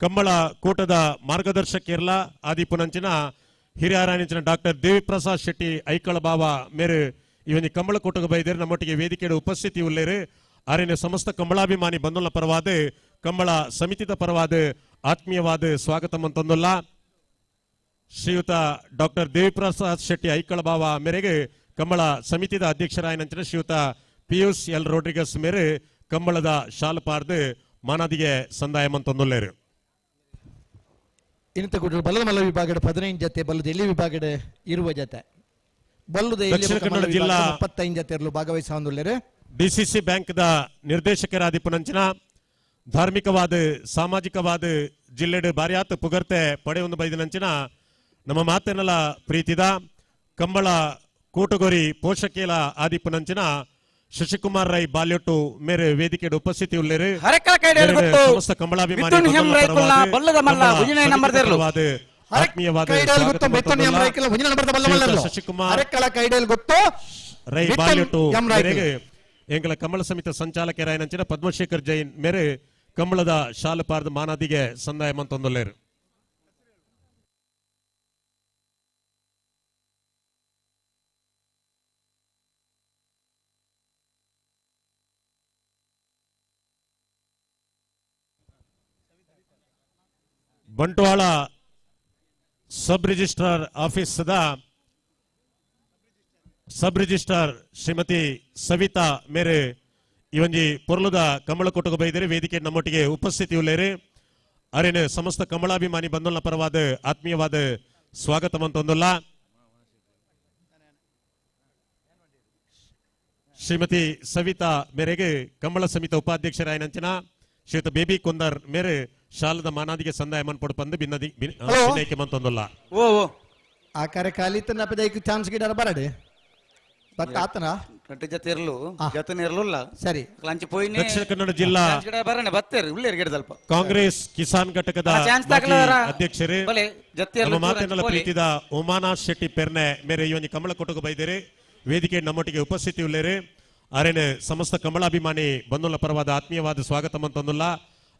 ಕಂಬಳ ಕೂಟದ ಮಾರ್ಗದರ್ಶಕಿರ್ಲ ಆದಿಪ್ಪುನಂಚಿನ ಹಿರಿಯರಾನಿಂಚಿನ ಡಾಕ್ಟರ್ ದೇವಿಪ್ರಸಾದ್ ಶೆಟ್ಟಿ ಐಕಳ ಬಾವ ಮೇರು ಇವನಿ ಕಂಬಳ ಕೂಟಕ್ಕೆ ಬೈದೇರು ನಮ್ಮೊಟ್ಟಿಗೆ ವೇದಿಕೆಯ ಉಪಸ್ಥಿತಿ ಉಳ್ಳೇರು. ಆರಿನ ಸಮಸ್ತ ಕಂಬಳಾಭಿಮಾನಿ ಬಂಧುಲ ಪರವಾದ ಕಂಬಳ ಸಮಿತಿದ ಪರವಾದ ಆತ್ಮೀಯವಾದ ಸ್ವಾಗತ ಅಂತಂದುಲ್ಲ. ಶ್ರೀಯುತ ಡಾಕ್ಟರ್ ದೇವಿಪ್ರಸಾದ್ ಶೆಟ್ಟಿ ಐಕಳ ಬಾವ ಮೇರೆಗೆ ಕಂಬಳ ಸಮಿತಿದ ಅಧ್ಯಕ್ಷರಾಯನಂಚಿನ ಶ್ರೀಯುತ ಪಿಯೂಷ್ ಎಲ್ ರೋಡ್ರಿಗಸ್ ಮೇರೆ ಕಂಬಳದ ಶಾಲು ಪಾರ್ದು ಮಾನಾದಿಗೆ ಸಂದಾಯ ಅಂತಂದುಲ್ಲೇರು. ಇನ್ನಿತ ಕೂಟರು ಬಲ್ಲದ ಮಲ್ಲ ವಿಭಾಗದ 15 ಜತೆ, ಬಲ್ಲದ ಎಲ್ಲಿ ವಿಭಾಗದ 20 ಜತೆ, ಬಲ್ಲದ ದಕ್ಷಿಣ ಕನ್ನಡ ಜಿಲ್ಲಾ 35 ಜತೆ ಇರಲು ಭಾಗವಹಿಸುವಂದುಲ್ಲೇರು. ಡಿಸಿಸಿ ಬ್ಯಾಂಕ್ದ ನಿರ್ದೇಶಕರಾದಿಪ್ಪುನಂಚಿನ ಧಾರ್ಮಿಕವಾದ ಸಾಮಾಜಿಕವಾದ ಜಿಲ್ಲೆಡು ಬಾರ್ಯಾತ್ ಪುಗರ್ತೆ ಪಡೆಯೊಂದು ಬೈದಿನಂಚಿನ ನಮ್ಮ ಮಾತಿನಲ ಪ್ರೀತಿದ ಕಂಬಳ ಕೂಟಗೊರಿ ಪೋಷಕೇಲ ಆದಿಪ್ಪುನಂಚಿನ ಶಶಿಕುಮಾರ್ ರೈ ಬಾಲ್ಯೊಟ್ಟು ಮೇರೆ ವೇದಿಕೆ ಉಪಸ್ಥಿತಿ ಉಳ್ಳೇರು. ಸಮಸ್ತ ಕಂಬಳಾಭಿಮಾನಿ ಆತ್ಮೀಯವಾದ ಶಶಿಕುಮಾರ್ ರೈ ಬಾಲ್ಯೊಟ್ಟು ಮೇರೆಗೆ ಎಂಗಳ ಕಂಬಳ ಸಮಿತಿ ಸಂಚಾಲಕರಾಯನಂಚಿನ ಪದ್ಮಶೇಖರ್ ಜೈನ್ ಮೇರೆ ಕಂಬಳದ ಶಾಲು ಪಾರ್ದ ಮಾನಾದಿಗೆ ಸಂದಾಯ ಮಂತೊಂದುಲ್ಲೇರು. ಬಂಟ್ವಾಳ ಸಬ್ ರಿಜಿಸ್ಟ್ರಾರ್ ಆಫೀಸ್ದ ಸಬ್ ರಿಜಿಸ್ಟ್ರಾರ್ ಶ್ರೀಮತಿ ಸವಿತಾ ಮೇರೆ ಇವೊಂಜಿ ಪೊರ್ಲುದ ಕಂಬಳ ಕೊಟ್ಟುಗ ಬೈದರೆ ವೇದಿಕೆ ನಮ್ಮೊಟ್ಟಿಗೆ ಉಪಸ್ಥಿತಿ ಉಳ್ಳೇರು. ಅರೇನು ಸಮಸ್ತ ಕಂಬಳಾಭಿಮಾನಿ ಬಂಧುಲ ಪರವಾದ ಆತ್ಮೀಯವಾದ ಸ್ವಾಗತ ಅಂತೊಂದುಲ್ಲ. ಶ್ರೀಮತಿ ಸವಿತಾ ಮೇರೆಗೆ ಕಂಬಳ ಸಮಿತಿ ಉಪಾಧ್ಯಕ್ಷರಾಯನಂಚಿನ ಶ್ರೀಯುತ ಬೇಬಿ ಕುಂದರ್ ಮೇರೆ ಶಾಲದ ಮಾನಾದಿಗೆ ಸಂದಾಯ ಮನ್ಪೊಡು ಪಂದು ಬಿನ್ನದಿ ಬಿನ್ನೈಕೆ ಮಂತೊಂದುಲ್ಲ. ಓ ಆ ಕರೆ ಕಾಲಿತನ ಅಪದೈಕು ಚಾನ್ಸ್ ಗಿಡರ ಬರಡೆ ಬಟ್ ಆತನ ಕಟ್ಟ ಜತೆ ಇರಲು ಜತನ ಇರಲಿಲ್ಲ ಸರಿ ಲಂಚ್ ಪೋಯಿನೆ. ದಕ್ಷಿಣ ಕನ್ನಡ ಜಿಲ್ಲಾ ಗಿಡ ಬರನೆ ಬತ್ತೇರು ಉಳ್ಳೇರು ಗಿಡದಲ್ಪ ಕಾಂಗ್ರೆಸ್ ಕಿಸಾನ್ ಘಟಕದ ಅಧ್ಯಕ್ಷರೇ ನಮ್ಮ ಮಾತಿನಲ್ಲ ಪ್ರೀತಿದ ಉಮಾನಾಥ್ ಶೆಟ್ಟಿ ಪೆರ್ನೆ ಮೇರೆ ಈ ಒಂದು ಕಮಲ ಕೊಟ್ಟುಗ ಬೈದೇರಿ ವೇದಿಕೆ ನಮ್ಮೊಟ್ಟಿಗೆ ಉಪಸ್ಥಿತಿ ಉಳ್ಳೇರಿ. ಅರೇನೆ ಸಮಸ್ತ ಕಮಲಾಭಿಮಾನಿ ಬಂಧುಲ ಪರವಾದ ಆತ್ಮೀಯವಾದ ಸ್ವಾಗತ ಮಂತೊಂದುಲ್ಲ.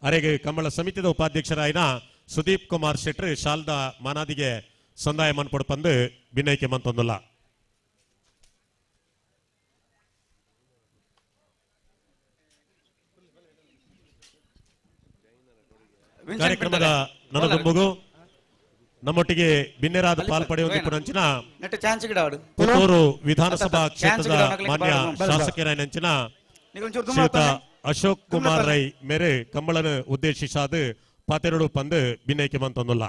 ಅರೆಗೆ ಕಮಲ ಸಮಿತಿದ ಉಪಾಧ್ಯಕ್ಷರಾಯನ ಸುದೀಪ್ ಕುಮಾರ್ ಶೆಟ್ಟಿ ಶಾಲ್ದ ಮಾನಾದಿಗೆ ಸಂದಾಯ ಮನ್ಪೊಡು ಪಂದು ಬಿನ್ನೈಕೆ ಮಂತೊಂದುಲ್ಲ. ಕಾರ್ಯಕ್ರಮದ ನನಗೊಂಬುಗು ನಮ್ಮೊಟ್ಟಿಗೆ ಬಿನ್ನೆರಾದ ಪಾಲ್ಪಡೆಯುವಂತಿಪ್ಪುನಂಚಿನ ಪುತ್ತೂರು ವಿಧಾನಸಭಾ ಕ್ಷೇತ್ರದ ಮಾನ್ಯ ಶಾಸಕರಾಯನಂಚಿನ ಶ್ರೀಯುತ ಅಶೋಕ್ ಕುಮಾರ್ ರೈ ಮೇರೆ ಕಂಬಳನು ಉದ್ದೇಶಿಸಾದ ಪಾತೆರಡು ಪಂದು ಬಿನ್ನೈಕೆ ಮಂತೊಂದುಲ್ಲ.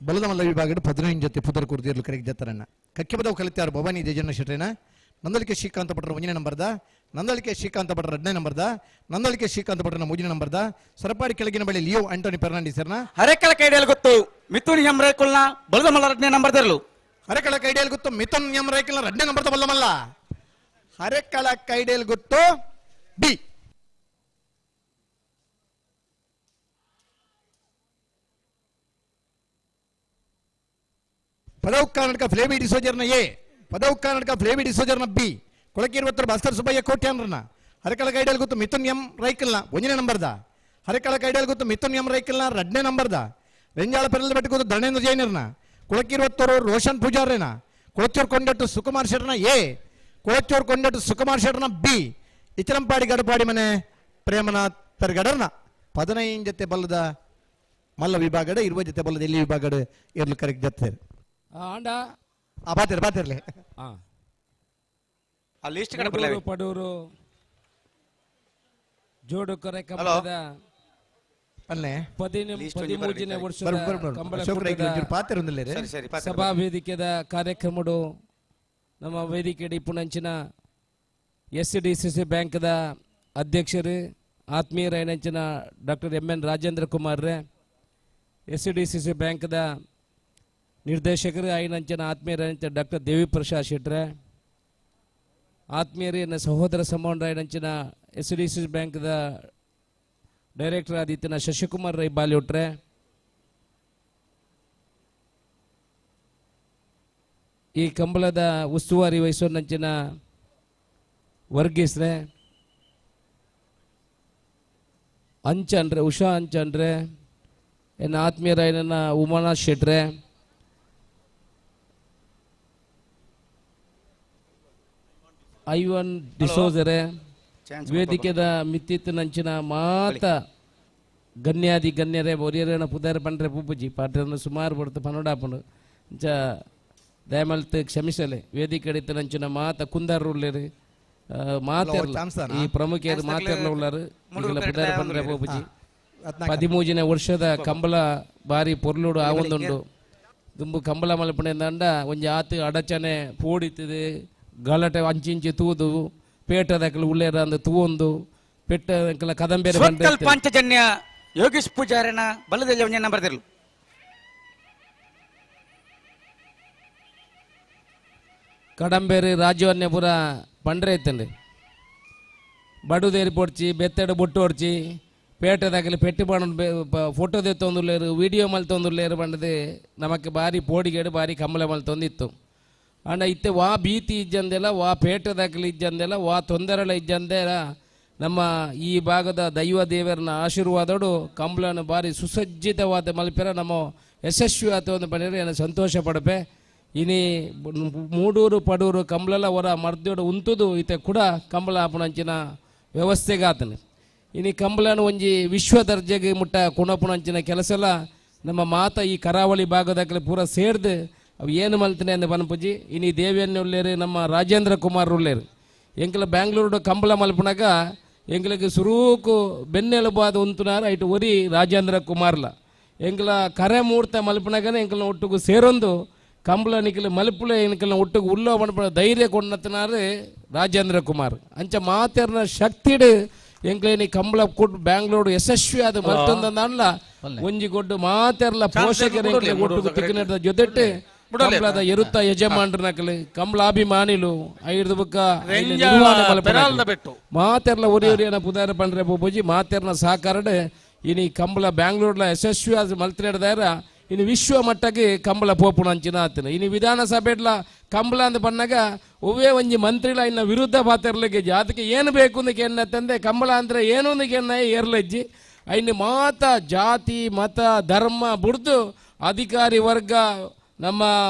ಬಲದ ಮಲ್ಲ ವಿಭಾಗದ 15 ಜೊತೆ ಪುದರ್ ಕುರ್ದಿರ್ಲು ಕರೆಗೆ ಜತರನ್ನ ಕಕ್ಕೆಬದವು ಕಲಿತಾರು ಭವಾನಿ ದೇಜಣ್ಣ ಶೆಟ್ಟೇನ ನಂದಳಿಕೆ ಶ್ರೀಕಾಂತ ಭಟ್ರ 1ನೇ ನಂಬರ್ದ, ನಂದಳಿಕೆ ಶ್ರೀಕಾಂತ ಭಟ್ರ 2ನೇ ನಂಬರ್ದ, ನಂದಳಿಕೆ ಶ್ರೀಕಾಂತ ಭಟ್ರನ 3ನೇ ನಂಬರ್ದ, ಸರಪಾಡಿ ಕೆಳಗಿನ ಬಳಿ ಲಿಯೋ ಆಂಟೋನಿ ಫೆರ್ನಾಂಡಿಸರ್ನ ಹರೆಕಳ ಕೈಡಿಯಲ್ಲಿ ಗೊತ್ತು ಮಿಥುನ್ ಎಂ ರೈಕುಲ್ನ ಬಲದ ಮಲ್ಲ 2ನೇ ನಂಬರ್ದರ್ಲು. ಹರೆಕಳ ಕೈಡಿಯಲ್ಲಿ ಗೊತ್ತು ಮಿಥುನ್ ಎಂ ರೈಕುಲ್ನ 2ನೇ ನಂಬರ್ದ ಬಲ್ಲಮಲ್ಲ. ಹರೆಕಳ ಕೈಡಿಯಲ್ಲಿ ಗೊತ್ತು ಬಿ. ಪದವು ಕರ್ನಾಟಕ ಫ್ಲೇವಿ ಡಿಸೋಜರ್ನ ಎ, ಪದವು ಕರ್ನಾಟಕ ಫ್ಲೇವಿ ಡಿಸೋಜರ್ನ ಬಿ, ಕೊಳಕಿರುವತ್ತರ ಭಾಸ್ಕರ್ ಸುಬ್ಬಯ್ಯ ಕೋಟ್ಯಾನ್ರನ್ನ ಹರಕಳ ಕೈಡಲ್ ಗೊತ್ತು ಮಿಥುನ್ ಎಂ ರೈಕಲ್ನ 1ನೇ ನಂಬರ್ದ, ಹರಕಳ ಕೈಡಲ್ ಗೊತ್ತು ಮಿಥುನ್ ಎಂ ರೈಕಲ್ನ 2ನೇ ನಂಬರ್ದ, ರೆಂಜಾಳ ಪೆರಲ್ ಬೆಟ್ಟ ಗೊತ್ತು ಧರಣೇಂದ್ರ ಜೈನರ್ನ, ಕೊಳಕಿರುವತ್ತರು ರೋಷನ್ ಪೂಜಾರ್ರೇನ, ಕೊಳಚೂರು ಕೊಂಡಟ್ಟು ಸುಕುಮಾರ್ ಶೆಟ್ಟರ್ನ ಎ, ಕೊಳಚೂರು ಕೊಂಡಟ್ಟು ಸುಕುಮಾರ್ ಶೆಟ್ಟರ್ನ ಬಿ, ಇಚಲಂಪಾಡಿ ಗಡಪಾಡಿ ಮನೆ ಪ್ರೇಮನಾಥ್ ಪೆರ್ಗಡರ್ನ 15 ಜೊತೆ ಬಲ್ಲದ ಮಲ್ಲ ವಿಭಾಗದ 20 ಜೊತೆ ಬಲ್ಲದ ಎಲ್ಲಿ ವಿಭಾಗದ ಇರ್ಲು ಕರೆಕ್ಟ್ ಜೊತೆ ಆಂಡ ಆ ಬಾತಿರ್ ಬಾತಿರ್ಲಿ ಆ ಲಿಸ್ಟ್ ಕಡೆ ಬರ್ಲಿ ಪಡೂರು ಜೋಡು ಕರೆ ಕಂಬಳದ ಅಲ್ಲೇ 13ನೇ ವರ್ಷದ ಕಂಬಳ ಸಭಾ ವೇದಿಕೆದ ಕಾರ್ಯಕ್ರಮಡು ನಮ್ಮ ವೇದಿಕೆ ಇಪ್ಪುನಂಚಿನ ಎಸ್ ಡಿ ಸಿ ಸಿ ಬ್ಯಾಂಕ್ದ ಅಧ್ಯಕ್ಷರು ಆತ್ಮೀಯರಾಯನಂಚಿನ doctor M N Rajendra Kumar ರೇ, ಎಸ್ ಡಿ ಸಿ ಸಿ ಬ್ಯಾಂಕ್ದ ನಿರ್ದೇಶಕರು ಆಯನಂಚಿನ ಆತ್ಮೀಯರಾಯನಂಚಿನ ಡಾಕ್ಟರ್ ದೇವಿ ಪ್ರಸಾದ್ ಶೆಟ್ರೆ, ಆತ್ಮೀಯರಿನ ಸಹೋದರ ಸಮೌಂಡ್ರಾಯನಂಚಿನ ಎಸ್ ಡಿ ಸಿ ಬ್ಯಾಂಕ್ದ ಡೈರೆಕ್ಟರ್ ಆದಿತ್ಯನ ಶಶಿಕುಮಾರ್ ರೈ ಬಾಲಿউಟ್ರೆ, ಈ ಕಂಬಳದ ಉಸ್ತುವಾರಿ ವಹಿಸೋನಂಚಿನ ವರ್ಗೀಸ್ರೆ, ಅಂಚನ್ರೆ ಉಷಾ ಅಂಚನ್ರೆ, ಎನ್ನ ಆತ್ಮೀಯರಾಯನ ಉಮಾನಾಥ್ ಶೆಟ್ರೆ, ಐವನ್ ಡಿಸೋಜರೆ, ವೇದಿಕೆದ ಮಿತ್ತಿತ್ತಿನಂಚಿನ ಮಾತ ಗಣ್ಯಾದಿ ಗಣ್ಯರೇ ಒರಿಯರೇನ ಪುದಾರ ಪಂಡ್ರೆ ಪೂಪುಜಿ ಪಾಟ್ರನ್ನು ಸುಮಾರು ಬಡ್ತು ಪನೋಡಾಪನು ಅಂಚ ದಯಮಲ್ತ್ ಕ್ಷಮಿಸಲೆ. ವೇದಿಕೆ ನಂಚಿನ ಮಾತ ಕುಂದಾರು ಉಳ್ಳೇರು ಮಾತೆರ್ಲ ಈ ಪ್ರಮುಖರು ಮಾತೆರ್ಲ ಉಳ್ಳಾರು ಪುದಾರ ಪಂಡ್ರೆ ಪೂಪುಜಿ. 13ನೇ ವರ್ಷದ ಕಂಬಳ ಬಾರಿ ಪೊರ್ಲುಡು ಆ ಒಂದುಂಡು ದುಂಬು ಕಂಬಳ ಮಲ್ಪಣೆಂದಂಡ ಒಂಜಿ ಆತು ಅಡಚಣೆ ಪೋಡಿತ್ತದೆ ಗಲಾಟೆ ಅಂಚಿಂಚಿ ತೂದು ಪೇಟದಕಲು ಉಳ್ಳೇರ ಅಂದು ತೂವೊಂದು ಪೆಟ್ಟ ಕದಂಬೇರೆ ಪಾಂಚಜನ್ಯ ಯೋಗೇಶ್ ಪೂಜಾರನ ಬಲದಲ್ಲಿ ಒಂಜಿ ನಂಬರ್ ದಿರ್ಲು. ಕಡಂಬೇರಿ ರಾಜವನ್ಯಪುರ ಪಂಡ್ರೆ ಇತ್ತಂడి ಬಡುದೇರಿ ಪೊಡ್ಚಿ ಬೆತ್ತಡ ಬೊಟ್ಟು ಹೊಡ್ಚಿ ಪೇಟೆದಾಗಲಿ ಪೆಟ್ಟು ಪಂಡ ಫೋಟೋ ತೆತ್ತೊಂದುಲ್ಲೇರು ವಿಡಿಯೋ ಮಲ್ತೊಂದುಲ್ಲೇರು ಬಂಡದೆ ನಮಕ್ ಬಾರಿ ಪೋಡಿಗೇಡು ಬಾರಿ ಕಂಬಳ ಮಲ್ತೊಂದಿತ್ತು. ಅಂಡ ಇತ್ತೆ ವಾ ಭೀತಿ ಇಜ್ಜಂದೆಲ್ಲ ವಾ ಪೇಟೆದಾಗಲಿ ಇಜ್ಜಂದೆಲ್ಲ ವಾ ತೊಂದರೆಲ ಇಜ್ಜಂದೆಲ್ಲ ನಮ್ಮ ಈ ಭಾಗದ ದೈವ ದೇವರನ ಆಶೀರ್ವಾದಡು ಕಂಬಳನ ಬಾರಿ ಸುಸಜ್ಜಿತವಾದ ಮಲ್ಪೆರ ನಮ್ಮ ಯಶಸ್ವಿ ಆತ ಪಂಡಿರೆ ಏನು ಸಂತೋಷ ಪಡಪೆ. ಇನಿ ಮೂಡೂರು ಪಡೂರು ಕಂಬಳಲ ಹೊರ ಮರ್ದೋಡು ಉಂತುದು ಇತ್ತೆ ಕೂಡ ಕಂಬಳ ಆಪುನಂಚಿನ ವ್ಯವಸ್ಥೆಗಾತನೆ. ಇನಿ ಕಂಬಳನ ಒಂಜಿ ವಿಶ್ವ ದರ್ಜೆಗೆ ಮುಟ್ಟ ಕುಣಪುನಂಚಿನ ಕೆಲಸ ಎಲ್ಲ ನಮ್ಮ ಮಾತ ಈ ಕರಾವಳಿ ಭಾಗದಾಗಲಿ ಪೂರ ಸೇರ್ದು ಅವು ಏನು ಮಲ್ತನೆ ಅಂದ ಪನ್ಪುಜಿ. ಇನಿ ದೇವಿಯನ್ನು ಉಳ್ಳೇರು ನಮ್ಮ ರಾಜೇಂದ್ರ ಕುಮಾರ್ ಉಳ್ಳೇರು ಎಂಕಲ ಬ್ಯಾಂಗ್ಳೂರು ಕಂಬಳ ಮಲ್ಪುನಾಗ ಎಂಗ್ಲಿಗೆ ಸುರೂಕು ಬೆನ್ನೆಲುಬಾದ ಉಂತುನಾರು ಐಟು ಒರಿ ರಾಜೇಂದ್ರ ಕುಮಾರ್ಲ ಎಂಕಲ ಕರೆ ಮೂರ್ತ ಮಲ್ಪುನಾಗನೆ ಎಂಕಲ್ನ ಒಟ್ಟುಗು ಸೇರೊಂದು ಕಂಬಳ ನಿಕಲ ಮಲ್ಪುಲೆ ಎಂಕಲ್ನ ಒಟ್ಟುಗು ಉಲ್ಲೋ ಮನ್ಪುನ ಧೈರ್ಯ ಕೊಣ್ಣತನಾರು ರಾಜೇಂದ್ರ ಕುಮಾರ್. ಅಂಚ ಮಾತೆರ್ನ ಶಕ್ತಿಡು ಎಂಕ್ಲೇನಿ ಕಂಬಳ ಕೊಟ್ಟು ಬ್ಯಾಂಗ್ಳೂರು ಯಶಸ್ವಿ ಆದ ಮಲ್ತೊಂದಲ್ಲ ಒಂಜಿ ಕೊಟ್ಟು ಮಾತೆರ್ಲ ಪೋಷಕರ ಒಟ್ಟುಗು ತಿಕ್ಕಿನ ಜೊತೆಟ್ಟು ಕಂಬಳದ ಎರುತ್ತ ಯಜಮಾನ್ರನಕಲು ಕಂಬಳಾಭಿಮಾನಿಲು ಐದು ಬುಕ್ಕ ಮಾತೆರ್ಲ ಒರಿ ಒರಿಯನ ಪುದಾರ ಪಂಡ್ರೆ ಪೂಜಿ ಮಾತೆರ್ನ ಸಹಕಾರಡು ಇನಿ ಕಂಬಳ ಬ್ಯಾಂಗ್ಳೂರ್ಲ ಯಶಸ್ವಿ ಆದ ಮಲ್ತಿನಡ್ದಾರ ಇನ್ನು ವಿಶ್ವ ಮಟ್ಟಕ್ಕೆ ಕಂಬಳ ಪೋಪುಣ ಅಂಚಿನ ಆತನ. ಇನ್ನು ವಿಧಾನಸಭೆಡ್ಲ ಕಂಬಳ ಅಂತ ಬಂದಾಗ ಒವ್ವೇ ಒಂಜಿ ಮಂತ್ರಿಲ ಇನ್ನ ವಿರುದ್ಧ ಪಾತೆರ್ಲಿಕ್ಕೆ ಅದಕ್ಕೆ ಏನು ಬೇಕು ಅಂದಕ್ಕೆ ಎನ್ನತ್ತಂದೆ ಕಂಬಳ ಅಂದ್ರೆ ಏನು ಅಂದಕ್ಕೆ ಎನ್ನ ಏರ್ಲಜ್ಜಿ ಇನ್ನು ಮಾತ ಜಾತಿ ಮತ ಧರ್ಮ ಬುಡ್ದು ಅಧಿಕಾರಿ ವರ್ಗ ನಮ್ಮ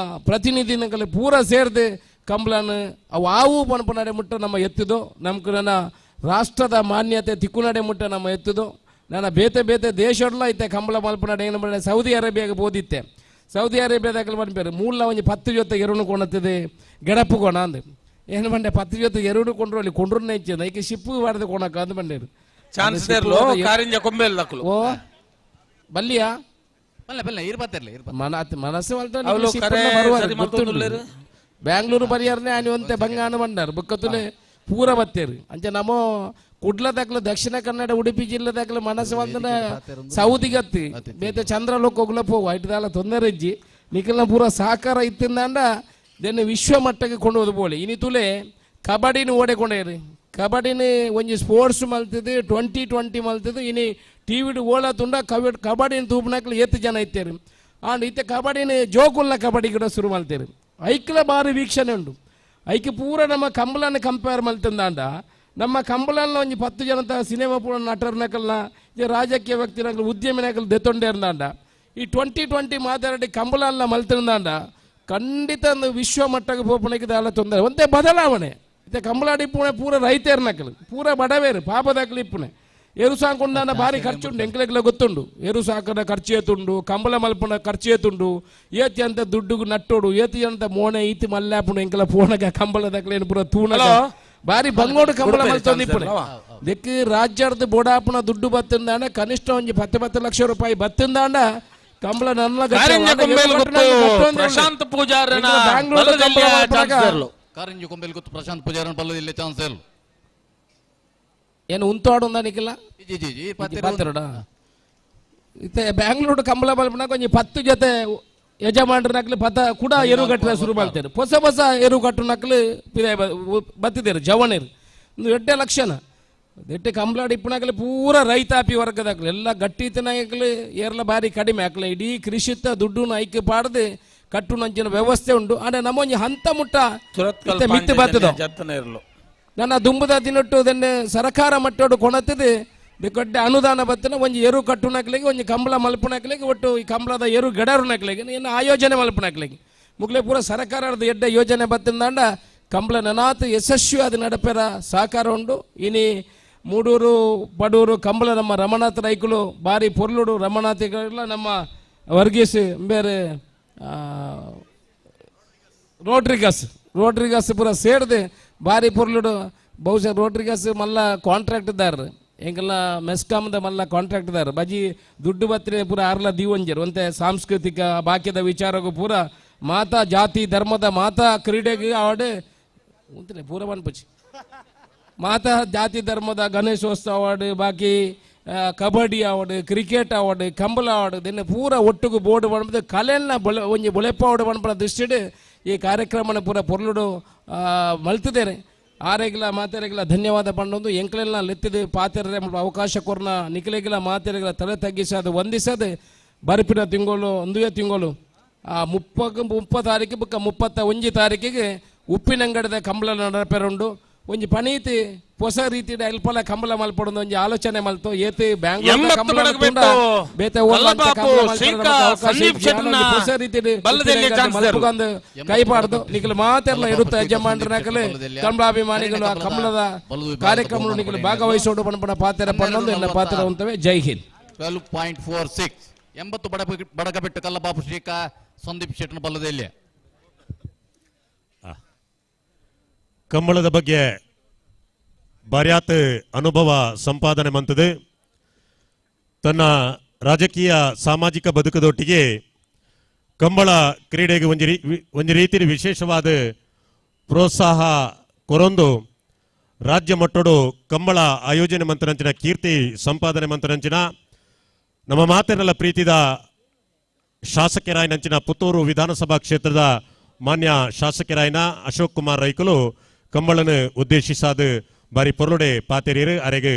ಪ್ರತಿನಿಧಿನಗಲ್ಲಿ ಪೂರ ಸೇರ್ದು ಕಂಬಳನ ಅವು ಆವು ಪಣಪನಡೆ ಮುಟ್ಟ ನಮ್ಮ ಎತ್ತಿದೋ ನಮ್ಗೆ ನನ್ನ ರಾಷ್ಟ್ರದ ಮಾನ್ಯತೆ ತಿಕ್ಕುನಡೆ ಮುಟ್ಟ ನಮ್ಮ ಎತ್ತಿದೋ ನನ್ನ ಬೇತೆ ಬೇತೆ ದೇಶಡ್ಲ ಐತೆ ಕಂಬಳ ಮಲ್ಪನಾಡೆ ಏನು ಮಾಡಿ ಸೌದಿ ಅರೇಬಿಯಾಗೆ ಬೋದಿತ್ತೆ. ಸೌದಿ ಅರೇಬಿಯಾದಾಗ ಬಂದ್ಬೇರು ಮೂಲ ಒಂಜಿ 10 ಜೊತೆ ಎರುಣು ಕೊಣತ್ತದೆ ಗೆಡಪು ಕೊಣ ಅಂದು ಏನು ಬಂಡೆ 10 ಜೊತೆ ಎರುಣು ಕೊಂಡ್ರು ಅಲ್ಲಿ ಕೊಂಡ್ರನ್ನೇ ಇಚ್ಚಿಂದ ಐಕೆ ಶಿಪ್ಪು ಬಾರ್ದು ಕೊಣಕ ಅಂದು ಬಂಡೇರು. ಓ ಬಲ್ಲಿಯಾ ಮನಸ್ಸು ಬ್ಯಾಂಗ್ಳೂರು ಪರಿಯಾರನೇ ಆನಿ ಒಂತೆ ಬಂಗಾನ ಬಂಡಾರು ಬುಕ್ಕತ್ತುಲೆ ಪೂರ ಬತ್ತೇರು. ಅಂಚೆ ನಮ್ಮ ಕುಡ್ಲ ದಾಖಲೆ ದಕ್ಷಿಣ ಕನ್ನಡ ಉಡುಪಿ ಜಿಲ್ಲೆ ದಾಖಲೆ ಮನಸ್ಸು ಬಂದನ ಸೌದಿಗತ್ತಿ ಬೇತೆ ಚಂದ್ರಲೋಕ ಹೋಗ್ಲ ಹೋಗು ಐಟದಾಲ ತೊಂದರೆ ಇಜ್ಜಿ ನಿಖಲ್ನ ಪೂರ ಸಹಕಾರ ಇತ್ತಿಂದಾಂಡ ದೆನ್ನ ವಿಶ್ವ ಮಟ್ಟಕ್ಕೆ ಕೊಂಡು ಹೋದ ಬೋಳಿ. ಇನಿ ತುಲೆ ಕಬಡ್ಡಿನ ಓಡೆಕೊಂಡೇರಿ ಕಬಡ್ಡಿನ ಒಂಜಿ ಸ್ಪೋರ್ಟ್ಸ್ ಮಲ್ತಿದ್ದು 2020 ಮಲ್ತಿದ್ದು ಇನಿ ಟಿ ವಿಡ್ ಓಲ ತುಂಡ ಕಬಡ್ಡಿನ ತೂಪನಾಕ್ಲು ಏತ್ ಜನ ಇತ್ತೇರು. ಆಂಡ್ ಇತ್ತೆ ಕಬಡ್ಡಿನ ಜೋಕುಲ್ಲ ಕಬಡ್ಡಿ ಕೂಡ ಶುರು ಮಲ್ತೇರು. ಐಕ್ಲ ಬಾರಿ ವೀಕ್ಷಣೆ ಉಂಡು. ಐಕೆ ಪೂರ ನಮ್ಮ ಕಂಬಳನ ಕಂಪೇರ್ ಮಲ್ತಂದಾಂಡ ನಮ್ಮ ಕಂಬಳನ ಒಂಜಿ 10 ಜನತ ಸಿನಿಮಾ ಪೂರ ನಟರ್ನಕಲ್ನ ರಾಜಕೀಯ ವ್ಯಕ್ತಿನಕಲ್ ಉದ್ಯಮಿನಕಲ್ ದೆತ್ತೊಂಡೇರ್ದಾಂಡ ಈ 2020 ಮಾತಾಡಿ ಕಂಬಳನ್ನ ಮಲ್ತಂದಾಂಡ ಖಂಡಿತ ವಿಶ್ವ ಮಟ್ಟಕ್ಕೆ ಪೋಪಣಕ್ಕೆ ದಾಲ ತೊಂದರೆ ಒಂದೇ ಬದಲಾವಣೆ. ಇತ್ತೆ ಕಂಬಳಾಡಿ ಪೂರ ಪೂರ ರೈತರ್ನಕಲು ಪೂರ ಬಡವೇರು ಪಾಪದಾಕಲು ಇಪ್ಪುನೆ ಎರು ಸಾಕೊಂಡಾನ ಭಾರಿ ಖರ್ಚುಂಡು ಎಂಕ್ಲೆಗ್ಲ ಗೊತ್ತುಂಡು ಎರು ಸಾಕನ ಖರ್ಚು ಏತುಂಡು ಕಂಬಳ ಮಲ್ಪನ ಖರ್ಚು ಏತುಂಡು ಏತಿ ಅಂತ ದುಡ್ಡುಗು ನಟ್ಟೋಡು ಏತಿ ಅಂತ ಮೋನೆ ಈತಿ ಮಲ್ಲಾಪುಂಡು ಎಂಕಲ ಪೋಣಗ ಕಂಬಳದಕ್ಲೇನು ಪೂರ ತೂಣ ಬಾರಿ ಬಂಗೋಡು ಕಂಬಳ ಮಲ್ತೊಂದು ಇಪ್ಪುನೆ. ದೆಕ್ ರಾಜ್ಯದ ಬೋಡಾಪುನ ದುಡ್ಡು ಬತ್ತಿಂದಾಂಡ ಕನಿಷ್ಠ ಒಂಜಿ 10 ಲಕ್ಷ ರೂಪಾಯಿ ಬತ್ತಿಂದಾಂಡ ಕಂಬಳ ನನ್ನ ಪ್ರಶಾಂತ್ ಪೂಜಾರನ ಕಾರಿಂಜ ಕೊಂಬೆಲ್ ಗೊತ್ತು ಪ್ರಶಾಂತ್ ಪೂಜಾರನ ಬಲ್ಲದಿಲ್ಲ ಚಾನ್ಸ್ ಇಲ್ಲ. ಏನು ಉಂತಾಡು ನಿಕ್ಕಿಲ್ಲ ಪಾತೆರೊಡ ಇತ್ತೆ ಬ್ಯಾಂಗ್ಳೂರು ಕಂಬಳ ಮಲ್ಪನಾಗ ಒಂಜಿ 10 ಜೊತೆ ಯಜಮಾನ್ರನಕ್ಲು ಪತ ಕೂಡ ಎರು ಕಟ್ಟುವ ಶುರು ಮಾಡ್ತಾರೆ. ಹೊಸ ಹೊಸ ಎರು ಕಟ್ಟುನಕ್ಲು ಬತ್ತಿದ್ದೇರು ಜವಣರು ಒಂದು ಎಡ್ಡೆ ಲಕ್ಷಣ. ಎಟ್ಟೆ ಕಂಬಳಾಡಿ ಇಪ್ಪನಾಗಲಿ ಪೂರ ರೈತಾಪಿ ವರ್ಗದಾಗಲಿ ಎಲ್ಲ ಗಟ್ಟಿತನಾಗಲಿ ಏರ್ಲ ಬಾರಿ ಕಡಿಮೆ ಹಾಕಲಿ ಇಡೀ ಕೃಷಿತ ದುಡ್ಡು ಐಕ್ಯ ಪಾಡದೆ ಕಟ್ಟು ನಂಚಿನ ವ್ಯವಸ್ಥೆ ಉಂಟು. ಅಂದರೆ ನಮ್ಮೊಂಜಿ ಹಂತ ಮುಟ್ಟ ಮಿತ್ತು ಬತ್ತದ ನನ್ನ ದುಂಬುದ ದಿನಟ್ಟು ಅದನ್ನೇ ಸರ್ಕಾರ ಮಟ್ಟೋಡು ಕೊಣತಿದೆ ಬಿಕೊಡ್ಡೆ ಅನುದಾನ ಬತ್ತನ ಒಂಜಿ ಎರು ಕಟ್ಟುನಕ್ಲಿಗೆ ಒಂಜಿ ಕಂಬಳ ಮಲ್ಪುನಕ್ಲಿಗೆ ಒಟ್ಟು ಈ ಕಂಬಳದ ಎರು ಗಡರುನಕ್ಲಿಗೆ ಇನ್ನು ಆಯೋಜನೆ ಮಲ್ಪುನಕ್ಲಿಗೆ ಮುಗ್ಲೆ ಪೂರ ಸರ್ಕಾರದ ಎಡ್ಡೆ ಯೋಜನೆ ಬತ್ತಿಂದಾಂಡ ಕಂಬಳ ನನಾತ್ ಯಶಸ್ವಿ ಅದು ನಡಪೆರ ಸಹಕಾರ ಉಂಡು. ಇನಿ ಮೂಡೂರು ಪಡೂರು ಕಂಬಳ ನಮ್ಮ ರಮಣಾಥ ರೈಕುಲು ಬಾರಿ ಪೊರ್ಲುಡು ರಮಣಾಥಿಗಳೆಲ್ಲ ನಮ್ಮ ವರ್ಗೀಸ್ ಬೇರೆ ರೋಡ್ರಿಗಸ್ ರೋಡ್ರಿಗಸ್ ಪೂರ ಸೇರಿದೆ ಬಾರಿ ಪೊರ್ಲುಡು. ಬಹುಶಃ ರೋಡ್ರಿಗಸ್ ಮಲ್ಲ ಕಾಂಟ್ರಾಕ್ಟ್ದಾರರು ಎಂಗೆಲ್ಲ ಮೆಸ್ಕಾಮ್ದ ಮಲ್ಲ ಕಾಂಟ್ರಾಕ್ಟ್ದಾರ ಬಜಿ ದುಡ್ಡು ಬತ್ತನೆ ಪೂರ ಆರ್ಲ ದೀವಂಜರು ಒಂತೆ ಸಾಂಸ್ಕೃತಿಕ ಬಾಕ್ಯದ ವಿಚಾರಕ್ಕೂ ಪೂರ ಮಾತಾ ಜಾತಿ ಧರ್ಮದ ಮಾತಾ ಕ್ರೀಡೆಗೆ ಆವಡೆ ಉಂತನೆ ಪೂರ ಪನ್ಪುಚಿ ಮಾತಾ ಜಾತಿ ಧರ್ಮದ ಗಣೇಶೋತ್ಸವ ಅವಾರ್ಡ್ ಬಾಕಿ kabaddi award cricket award Kambala award ದಿನ ಪೂರ ಒಟ್ಟುಗು ಬೋರ್ಡ್ ಪನ್ಪುದು ಕಲೆನ ಬೊಳೆ ಒಂಜಿ ಬೊಳೆಪಾವಡು ಪನ್ಪುನ ದೃಷ್ಟಿಡ್ ಈ ಕಾರ್ಯಕ್ರಮನ ಪೂರ ಪೊರ್ಲುಡು ಮಲ್ತಿದ್ದೇನೆ. ಆರೆಗಿಲ ಮಾತೆರೆಗಿಲ ಧನ್ಯವಾದ ಪಂಡೊಂದು ಎಂಕ್ಲೆಲ್ಲ ಲೆತ್ತಿದ್ದು ಪಾತೆರೆ ಅವಕಾಶ ಕೊರ್ನ ನಿಖಲೆಗಿಲ ಮಾತೆರೆಗಿಲ ತಲೆ ತಗ್ಗಿಸೋದು ವಂದಿಸೋದು ಬರಪಿನ ತಿಂಗಳು ಒಂದುವೇ ತಿಂಗಳು ಆ 30 ತಾರೀಕು ಬುಕ್ಕ 31 ತಾರೀಕಿಗೆ ಉಪ್ಪಿನಂಗಡದ ಕಂಬಳ ನಡಪೆರುಂಡು. ಒಂಜಿ ಪನೀತಿ ಹೊಸ ರೀತಿಯ ಅಲ್ಪಲ ಕಂಬಳ ಮಲ್ಪಡೊಂದು ಒಂಜಿ ಆಲೋಚನೆ ಮಲ್ತು ಏತಿ ಬ್ಯಾಂಗ್ಳೂರ್ ಬೇತೆ ಹೊಸ ರೀತಿ ಕೈಪಾಡ್ದು ನಿಖಲು ಮಾತೆಲ್ಲ ಇರುತ್ತೆ ಯಜಮಾನ್ರನಕಲೆ ಕಂಬಳಾಭಿಮಾನಿಗಳು ಆ ಕಂಬಳದ ಕಾರ್ಯಕ್ರಮ ನಿಖಲು ಭಾಗವಹಿಸೋಡು ಪಣಪಣ ಪಾತ್ರ ಪಣ್ಣೊಂದು ಎಲ್ಲ ಪಾತ್ರ ಉಂಟವೆ. ಜೈ ಹಿಂದ್. 12.46 80 ಬಡಗಬೆಟ್ಟು ಕಲ್ಲಬಾಪು ಶ್ರೀಕಾ ಸಂದೀಪ್ ಶೆಟ್ಟನ ಬಲ್ಲದೆಲ್ಲಿ. ಕಂಬಳದ ಬಗ್ಗೆ ಬಾರ್ಯಾತ್ ಅನುಭವ ಸಂಪಾದನೆ ಮಂತದೆ. ತನ್ನ ರಾಜಕೀಯ ಸಾಮಾಜಿಕ ಬದುಕದೊಟ್ಟಿಗೆ ಕಂಬಳ ಕ್ರೀಡೆಗೆ ಒಂಜಿ ರೀತಿಯ ವಿಶೇಷವಾದ ಪ್ರೋತ್ಸಾಹ ಕೊರೊಂದು ರಾಜ್ಯ ಮಟ್ಟಡು ಕಂಬಳ ಆಯೋಜನೆ ಮಂತ್ರನಂಚಿನ ಕೀರ್ತಿ ಸಂಪಾದನೆ ಮಂತ್ರನಂಚಿನ ನಮ್ಮ ಮಾತಿನೆಲ್ಲ ಪ್ರೀತಿದ ಶಾಸಕರಾಯನಂಚಿನ ಪುತ್ತೂರು ವಿಧಾನಸಭಾ ಕ್ಷೇತ್ರದ ಮಾನ್ಯ ಶಾಸಕರಾಯನ ಅಶೋಕ್ ಕುಮಾರ್ ರೈಕುಲು ಕಂಬಳನ್ನು ಉದ್ದೇಶಿಸಾದ ಬಾರಿ ಪೊರ್ಲುಡೆ ಪಾತೆರೀರು ಅರೆಗೆ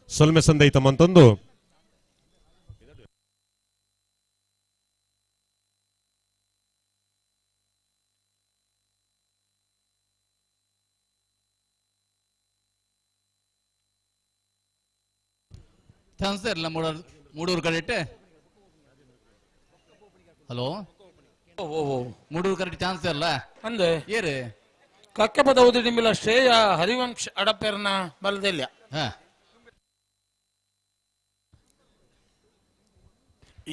ಸೊಲ್ಮೆ ಸಂದೈತ ಮಂತೊಂದು. ಚಾನ್ಸ್ ಇಲ್ಲ Moodur ಕಡೆಟ್ಟೆ. Hello Moodur correct chance ಇಲ್ಲ ಅಂದೆ ಏರು ಕಕ್ಕಪದ ಓದಿ ಶ್ರೇಯ ಹರಿವಂಶ್ ಅಡಪೆರ್ನ ಬಲದೆಲ್ಲ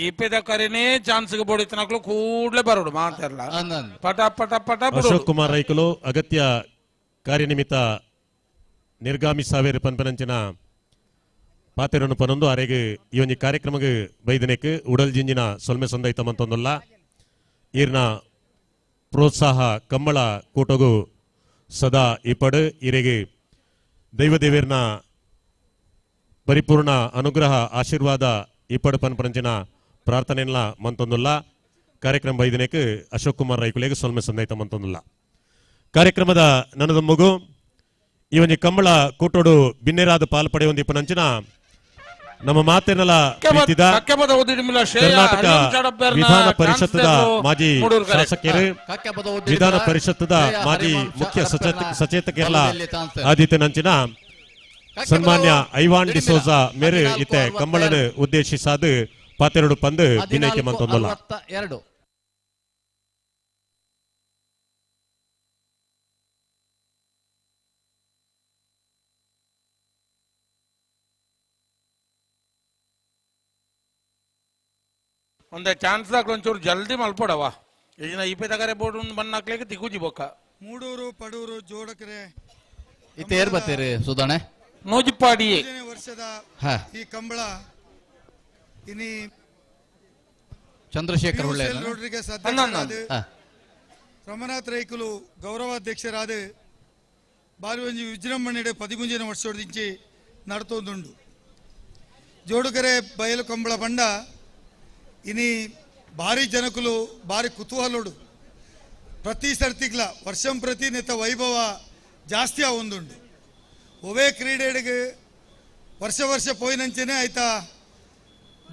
ಈಪೆದ ಕರೆನೇ ಚಾನ್ಸ್ ಬೋಡಿತನಕ್ಲು ಕೂಡ್ಲೆ ಬರೋಡು ಮಾತಾಡಲ್ಲ ಪಟ ಪಟ ಪಟ. ಅಶೋಕ್ ಕುಮಾರ್ ರೈಕುಲು ಅಗತ್ಯ ಕಾರ್ಯನಿಮಿತ್ತ ನಿರ್ಗಾಮಿ ಸಾವಿರ ಪನ್ಪನಂಚಿನ ಪಾತೆರನ್ನು ಪನೊಂದು ಅರೆಗೆ ಈ ಒಂಜಿ ಕಾರ್ಯಕ್ರಮಕ್ಕೆ ಬೈದನೆಕ್ ಉಡಲ್ ಜಿಂಜಿನ ಸೊಲ್ಮೆ ಸಂದೈತ ಮಂತೊಂದುಲ್ಲ. ಈರ್ನ ಪ್ರೋತ್ಸಾಹ ಕಂಬಳ ಕೂಟಗು ಸದಾ ಇಪಡು ಇರೆಗೆ ದೈವದೇವಿರ್ನ ಪರಿಪೂರ್ಣ ಅನುಗ್ರಹ ಆಶೀರ್ವಾದ ಇಪಡು ಪನ್ಪರಂಚಿನ ಪ್ರಾರ್ಥನೆಲ್ಲ ಮಂತೊಂದುಲ್ಲ. ಕಾರ್ಯಕ್ರಮ ಬೈದನೆಕ್ ಅಶೋಕ್ ಕುಮಾರ್ ರೈಕುಲೆಗೆ ಸೊಲ್ಮೆ ಸಂದೈತ ಮಂತೊಂದುಲ್ಲ. ಕಾರ್ಯಕ್ರಮದ ನನದ ಮಗು ಈ ಒಂಜಿ ಕಂಬಳ ಕೂಟೋಡು ಬಿನ್ನೆರಾದ ಪಾಲ್ ಪಡೆಯೊಂದು ಇಪ್ಪನಂಚಿನ ನಮ್ಮ ಮಾತಿನಲ ಪ್ರೀತಿದ ಕರ್ನಾಟಕ ವಿಧಾನ ಪರಿಷತ್ತದ ಮಾಜಿ ಶಾಸಕರು ವಿಧಾನ ಪರಿಷತ್ತದ ಮಾಜಿ ಮುಖ್ಯ ಸಚೇತಕರೆಲ್ಲ ಆದಿತ್ಯನಂಚಿನ ಸನ್ಮಾನ್ಯ ಐವಾನ್ ಡಿಸೋಜಾ ಮೇರೆ ಇತ್ತೆ ಕಂಬಳನು ಉದ್ದೇಶಿಸಾದ ಪಾತೆರಡು ಪಂದು ಬಿನೈಕೆ ಮಂತೊಂದಲ್ಲ. ಒಂದೇ ಚಾನ್ಸ್ ದಾಖಲು ಒಂಚೂರು ಜಲ್ದಿ ಮಲ್ಪಡವ ಈಗಿನ ಇಪ್ಪೆ ತಗರೆ ಬೋರ್ಡ್ ಒಂದು ಬಣ್ಣ ಹಾಕ್ಲಿಕ್ಕೆ ತಿಗುಜಿ ಬೊಕ್ಕ. ಮೂಡೂರು ಪಡೂರು ಜೋಡಕರೆ ಇತ್ತೆ ಏರ್ ಬತ್ತೀರಿ ಸುಧಾಣೆ ನೋಜಿಪ್ಪಾಡಿ ವರ್ಷದ ಈ ಕಂಬಳ ಇನಿ ಚಂದ್ರಶೇಖರ್ ಹೊಳ್ಳೆ ರೋಡ್ರಿಗಸ್ ಅಧ್ಯಕ್ಷರಾದ ರಮನಾಥ್ ರೈಕುಲು ಗೌರವಾಧ್ಯಕ್ಷರಾದ ಬಾರಿ ಒಂಜಿ ವಿಜೃಂಭಣೆಡೆ 13 ವರ್ಷದಿಂಚಿ ನಡತೊಂದುಂಡು. ಜೋಡುಕೆರೆ ಬಯಲು ಕಂಬಳ ಬಂಡ ಇನಿ ಭಾರಿ ಜನಕುಲು ಭಾರಿ ಕುತೂಹಲೋಡು ಪ್ರತಿ ಸರ್ತಿಗ್ಲ ವರ್ಷಂ ಪ್ರತಿ ನೆತ್ತ ವೈಭವ ಜಾಸ್ತಿ ಆವೊಂದುಂಡು. ಒವೇ ಕ್ರೀಡೆಗೆ ವರ್ಷ ವರ್ಷ ಪೋಯಿನಂಚೆನೆ ಆಯ್ತಾ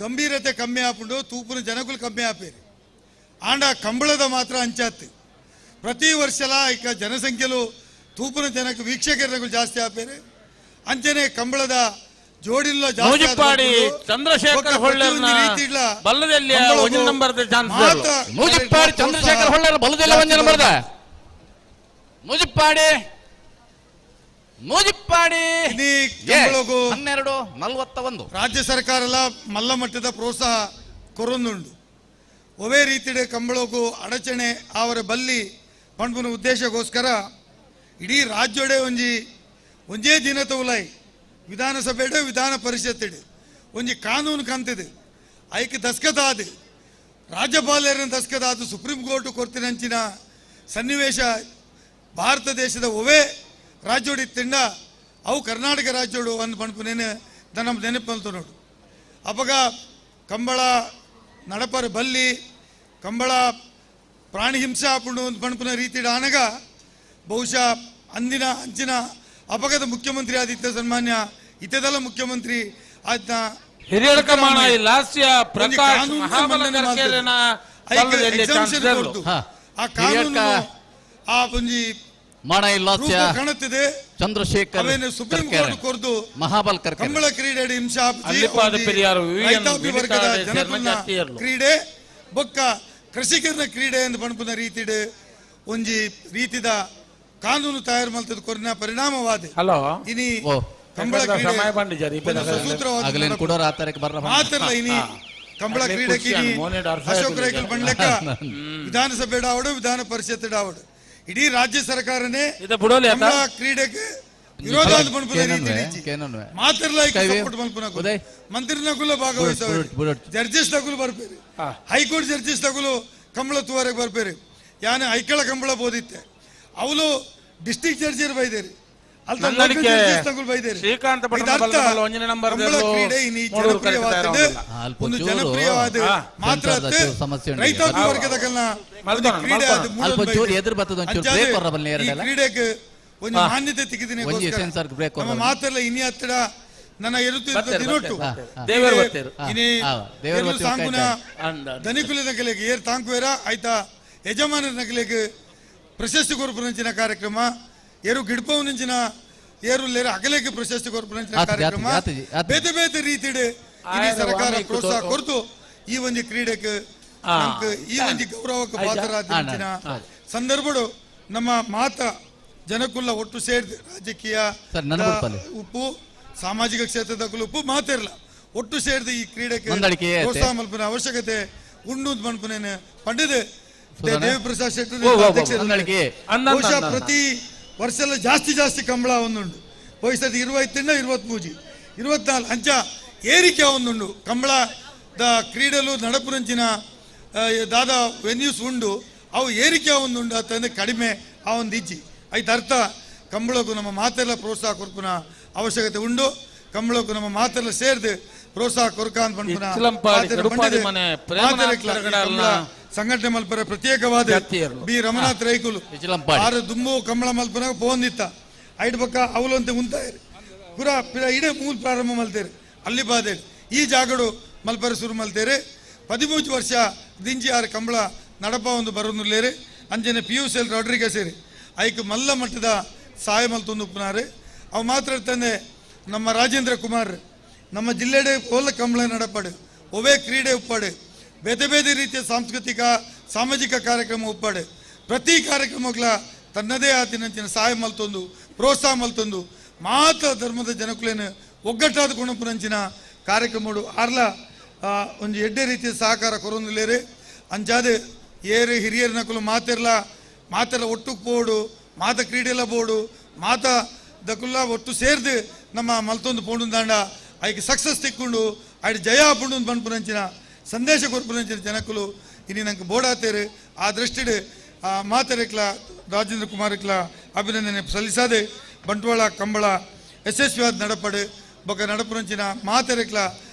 ಗಂಭೀರತೆ ಕಮ್ಮಿ ಆಪುಂಡು, ತೂಪುನ ಜನಕುಲು ಕಮ್ಮಿ ಆಪೇರು. ಆಂಡ ಕಂಬಳದ ಮಾತ್ರ ಅಂಚಾತು ಪ್ರತಿ ವರ್ಷಲ ಇಕ್ಕ ಜನಸಂಖ್ಯೆಲು ತೂಪುನ ಜನಕ್ಕೆ ವೀಕ್ಷಕರ ಜಾಸ್ತಿ ಆಪೇರು. ಅಂಚನೆ ಕಂಬಳದ ಜೋಡಿಲ್ಲ ನೂಜಿಪ್ಪಾಡಿ ಚಂದ್ರಶೇಖರ್ ಹೊಳ್ಳರ್ನ ಬಲ್ಲದಲ್ಲಿ ಒಂಜಿ ನಂಬರ್ದ ಚಾನ್ಸ್. ನೂಜಿಪ್ಪಾಡಿ ಚಂದ್ರಶೇಖರ್ ಹೊಳ್ಳರ್ ಬಲ್ಲದಲ್ಲಿ ಒಂಜಿ ನಂಬರ್ದ. ನೂಜಿಪ್ಪಾಡಿ ನೂಜಿಪ್ಪಾಡಿ 12:41. ರಾಜ್ಯ ಸರ್ಕಾರ ಎಲ್ಲ ಮಲ್ಲ ಮಟ್ಟದ ಪ್ರೋತ್ಸಾಹ ಕೊರೊಂದುಂಡು. ಒವೇ ರೀತಿಡೆ ಕಂಬಳಗೂ ಅಡಚಣೆ ಅವರ ಬಲ್ಲಿ ಪಂಪುನ ಉದ್ದೇಶಕ್ಕೋಸ್ಕರ ಇಡೀ ರಾಜ್ಯಡೆ ಒಂಜಿ ಒಂಜೇ ದಿನ ತೌಲಾಯಿ ವಿಧಾನಸಭೆಡೆ ವಿಧಾನ ಪರಿಷತ್ತಿಡೆ ಒಂಜಿ ಕಾನೂನು ಕಂತಿದೆ. ಐಕೆ ದಸ್ಕತಾದ ರಾಜ್ಯಪಾಲರನ್ನ ದಸ್ಕತಾದ ಸುಪ್ರೀಂ ಕೋರ್ಟ್ ಕೊರ್ತಿನಂಚಿನ ಸನ್ನಿವೇಶ ಭಾರತ ದೇಶದ ಒವೇ ರಾಜ್ಯೋಡಿ ತಿಂಡ ಅವು ಕರ್ನಾಟಕ ರಾಜ್ಯೋಡು ಅಂದ್ ಪಣಪು ನೆನೆ ನಮ್ಮ ನೆನಪಂತ ನೋಡು. ಅಪಗ ಕಂಬಳ ನಡಪರ ಬಲ್ಲಿ ಕಂಬಳ ಪ್ರಾಣಿ ಹಿಂಸೆ ಆಪುಂಡು ಒಂದು ಪಣಪುನ ರೀತಿಡ ಆನಗ ಬಹುಶಃ ಅಂದಿನ ಅಂಚಿನ ಅಪಗದ ಮುಖ್ಯಮಂತ್ರಿ ಆದಿತ್ಯ ಸನ್ಮಾನ್ಯ ಇತದಲ್ಲ ಮುಖ್ಯಮಂತ್ರಿ ಆದ್ನ ಹಿರಿಯಡ್ಕಮಾಣ ಲಾಸ್ಯ ಪ್ರಕಾಶ್ ಮಹಾಬಲ ಆ ಕಾನೂನು ಆ ಒಂಜಿ ಚಂದ್ರಶೇಖರ್ ಸುಪ್ರೀಂ ಕೋರ್ಟ್ ಕೊರ್ದು ಮಹಾಬಲ್ ಕಂಬಳ ಕ್ರೀಡೆ ಹಿಂಸೆ ವರ್ಗದ ಜನಕುಲ್ನ ಕ್ರೀಡೆ ಬೊಕ್ಕ ಕೃಷಿಕರನ ಕ್ರೀಡೆ ಎಂದು ಪಣಪುನ ರೀತಿಡೆ ಒಂಜಿ ರೀತಿದ ಕಾನೂನು ತಯಾರು ಮಲ್ತದ ಕೊರಿನ ಪರಿಣಾಮವಾದ ಹಲೋ ಇನಿ ಕಂಬಳ ಕ್ರೀಡೆ ಮಾತ್ರಲ್ಲ ಇನಿ ಕಂಬಳ ಕ್ರೀಡೆಗೆ ಅಶೋಕ್ ರೈಕಲ್ ಬಂಡ್ಲೆಕ್ಕ ವಿಧಾನಸಭೆ ಆವಡು ವಿಧಾನ ಪರಿಷತ್ ಆವಡು ಇಡೀ ರಾಜ್ಯ ಸರ್ಕಾರನೇ ಕಂಬಳ ಕ್ರೀಡೆಗೆ ವಿರೋಧ ರೀತಿ ಮಾತ್ರಲ್ಲ ಸಪೋರ್ಟ್ ಮಲ್ಪುನ ಮಂತ್ರಿನಕುಲ ಭಾಗವಹಿಸವರು ಜಡ್ಜಸ್ ನಕುಲು ಬರ್ಪೇರು ಹೈಕೋರ್ಟ್ ಜಡ್ಜಸ್ ನಕುಲು ಕಂಬಳ ತುವರೆಗೆ ಬರ್ಪೇರು. ಯಾನೆ ಐಕಳ ಕಂಬಳ ಬೋದಿತ್ತೆ ಅವಳು ಡಿಸ್ಟ್ರಿಕ್ಟ್ ಜಡ್ಜರ್ ಬೈದೇರಿ ಶ್ರೀಕಾಂತ ಒಂದು ಜನಪ್ರಿಯವಾದ ಮಾತ್ರ ರೈತಾಪಿ ವರ್ಗದ ಕ್ರೀಡೆಗೆ ಒಂದು ಮಾನ್ಯತೆ ತೆಗೆದಿನಿ ಮಾತ್ರಲ್ಲ ಇನಿ ಹತ್ತಿರ ನನ್ನ ಇರುತ್ತಿದ್ದ ಸಾಂಕುನ ದನಿಕುಲದ ಕಲೆಗೆ ಏರ್ ತಾಂಕುವೇರ ಆಯ್ತಾ ಯಜಮಾನರ ನಕಲೆಗೆ ಪ್ರಶಸ್ತಿ ಕೊರಪುನಂಚಿನ ಕಾರ್ಯಕ್ರಮ ಏರು ಗಿಡ್ಪವನಂಚಿನ ಏರು ಲೇರು ಅಗಲೇಗೆ ಪ್ರಶಸ್ತಿ ಕೊರಪುನಂಚಿನ ಕಾರ್ಯಕ್ರಮ ಬೇತೆ ಬೇತೆ ರೀತಿಡೆ ಇಡೀ ಸರ್ಕಾರ ಪ್ರೋತ್ಸಾಹ ಕೊರತು ಈ ಒಂದು ಕ್ರೀಡೆಗೆ ಈ ಒಂದು ಗೌರವಕ್ಕೆ ಪಾತ್ರರಾದ ಸಂದರ್ಭಡು ನಮ್ಮ ಮಾತ ಜನಕುಲ ಒಟ್ಟು ಸೇರಿ ರಾಜಕೀಯ ಉಪ್ಪು ಸಾಮಾಜಿಕ ಕ್ಷೇತ್ರದ ಉಪ್ಪು ಮಾತಿರಲ್ಲ ಒಟ್ಟು ಸೇರಿದ ಈ ಕ್ರೀಡೆಗೆ ಪ್ರೋತ್ಸಾಹ ಮಲ್ಪನ ಅವಶ್ಯಕತೆ ಉಂಡು ಮನ್ಪುನೇನೆ ಪಂಡಿದೆ ದೇವಿಪ್ರಸಾದ್ ಶೆಟ್ಟಿ ಬಹುಶಃ ಪ್ರತಿ ವರ್ಷ ಎಲ್ಲ ಜಾಸ್ತಿ ಜಾಸ್ತಿ ಕಂಬಳ ಒಂದುಂಡು ವಯಸ್ಸದು 25 23 24 ಅಂಚ ಏರಿಕೆ ಒಂದುಂಡು ಕಂಬಳದ ಕ್ರೀಡೆಲು ನಡಪುರಂಚಿನ ದಾದ ವೆನ್ಯೂಸ್ ಉಂಡು ಅವು ಏರಿಕೆ ಒಂದುಂಡು ಅಂತಂದ್ರೆ ಕಡಿಮೆ ಆ ಒಂದು ಇಜ್ಜಿ ಐದು ಅರ್ಥ ಕಂಬಳಕ್ಕೂ ನಮ್ಮ ಮಾತೆಲ್ಲ ಪ್ರೋತ್ಸಾಹ ಕೊರ್ಪುನ ಅವಶ್ಯಕತೆ ಉಂಡು. ಕಂಬಳಕ್ಕೂ ನಮ್ಮ ಮಾತೆಲ್ಲ ಸೇರಿದು ಪ್ರೋತ್ಸಾಹ ಕೊರ್ಕ ಅಂತ ಸಂಘಟನೆ ಮಲ್ಪರ ಪ್ರತ್ಯೇಕವಾದ ಬಿ ರಮನಾಥ್ ರೈಕುಲು ಆರು ದುಂಬು ಕಂಬಳ ಮಲ್ಪನಾಗ ಪೋಂದಿತ್ತ ಐಡ್ ಪಕ್ಕ ಅವಲಂತೆ ಉಂತಾಯಿರು ಪುರ ಇಡೇ ಮೂಲ ಪ್ರಾರಂಭ ಮಲ್ತೇರು ಅಲ್ಲಿ ಬಾದೇರು ಈ ಜಾಗಡು ಮಲ್ಪರ ಶುರು ಮಲ್ತೇರು 13 ವರ್ಷ ದಿಂಜಿ ಆರು ಕಂಬಳ ನಡಪ ಒಂದು ಬರೋನುಲ್ಲೇರು ಅಂಜನೆ ಪಿ ಯು ಸೆಲ್ ರಾಡ್ರಿಗಸ್ ಸೇರಿ ಐಕ್ ಮಲ್ಲ ಮಟ್ಟದ ಸಹಾಯ ಮಲ್ತೊಂದು ಉಪ್ಪುನಾರು ಅವು ಮಾತ್ರ ತಂದೆ ನಮ್ಮ ರಾಜೇಂದ್ರ ಕುಮಾರ್ ನಮ್ಮ ಜಿಲ್ಲೆಡೆ ಓಲ ಕಂಬಳ ನಡಪಾಡು ಒವೇ ಕ್ರೀಡೆ ಉಪ್ಪಾಡು ಬೇತೆ ಬೇತೆ ರೀತಿಯ ಸಾಂಸ್ಕೃತಿಕ ಸಾಮಾಜಿಕ ಕಾರ್ಯಕ್ರಮ ಉಪ್ಪಾಡು ಪ್ರತಿ ಕಾರ್ಯಕ್ರಮಗಳ ತನ್ನದೇ ಆತಿನಂಚಿನ ಸಹಾಯ ಮಲ್ತೊಂದು ಪ್ರೋತ್ಸಾಹ ಮಲ್ತೊಂದು ಮಾತ್ರ ಧರ್ಮದ ಜನಕುಲೇನು ಒಗ್ಗಟ್ಟಾದ ಗುಣಪುನಂಚಿನ ಕಾರ್ಯಕ್ರಮಗಳು ಆರ್ಲ ಒಂದು ಎಡ್ಡೆ ರೀತಿಯ ಸಹಕಾರ ಕೊರೊಂದುಲ್ಲೇರು ಅಂಚಾದ ಏರು ಹಿರಿಯರ ನಕಲು ಮಾತಿರ್ಲ ಮಾತೆಲ್ಲ ಒಟ್ಟುಕ್ ಪೋಡು ಮಾತ ಕ್ರೀಡೆಲ್ಲ ಬೋಡು ಮಾತ ದಕುಲ್ಲ ಒಟ್ಟು ಸೇರ್ದು ನಮ್ಮ ಮಲ್ತೊಂದು ಪೋಂಡು ದಾಂಡ ಐಕ್ ಸಕ್ಸಸ್ ತಿಕ್ಕೊಂಡು ಐಡ್ ಜಯ ಪುಂಡು ಪನ್ಪುನಂಚಿನ ಸಂದೇಶ ಕೊರ್ಪುನಂಚಿನ ಜನಕುಲು ಇನಿ ನಂಗೆ ಬೋಡಾತೇರು ಆ ದೃಷ್ಟಿಡ್ ಮಾತರೆಕ್ಲ ರಾಜೇಂದ್ರ ಕುಮಾರ್ಕ್ಲ ಅಭಿನಂದನೆ ಸಲ್ಲಿಸಾದೆ ಬಂಟ್ವಾಳ ಕಂಬಳ ಯಶಸ್ವಿಯಾದ ನಡಪಡು ಬೊಕ್ಕ ನಡಪುನಂಚಿನ ಮಾತೆರೆಕ್ಲ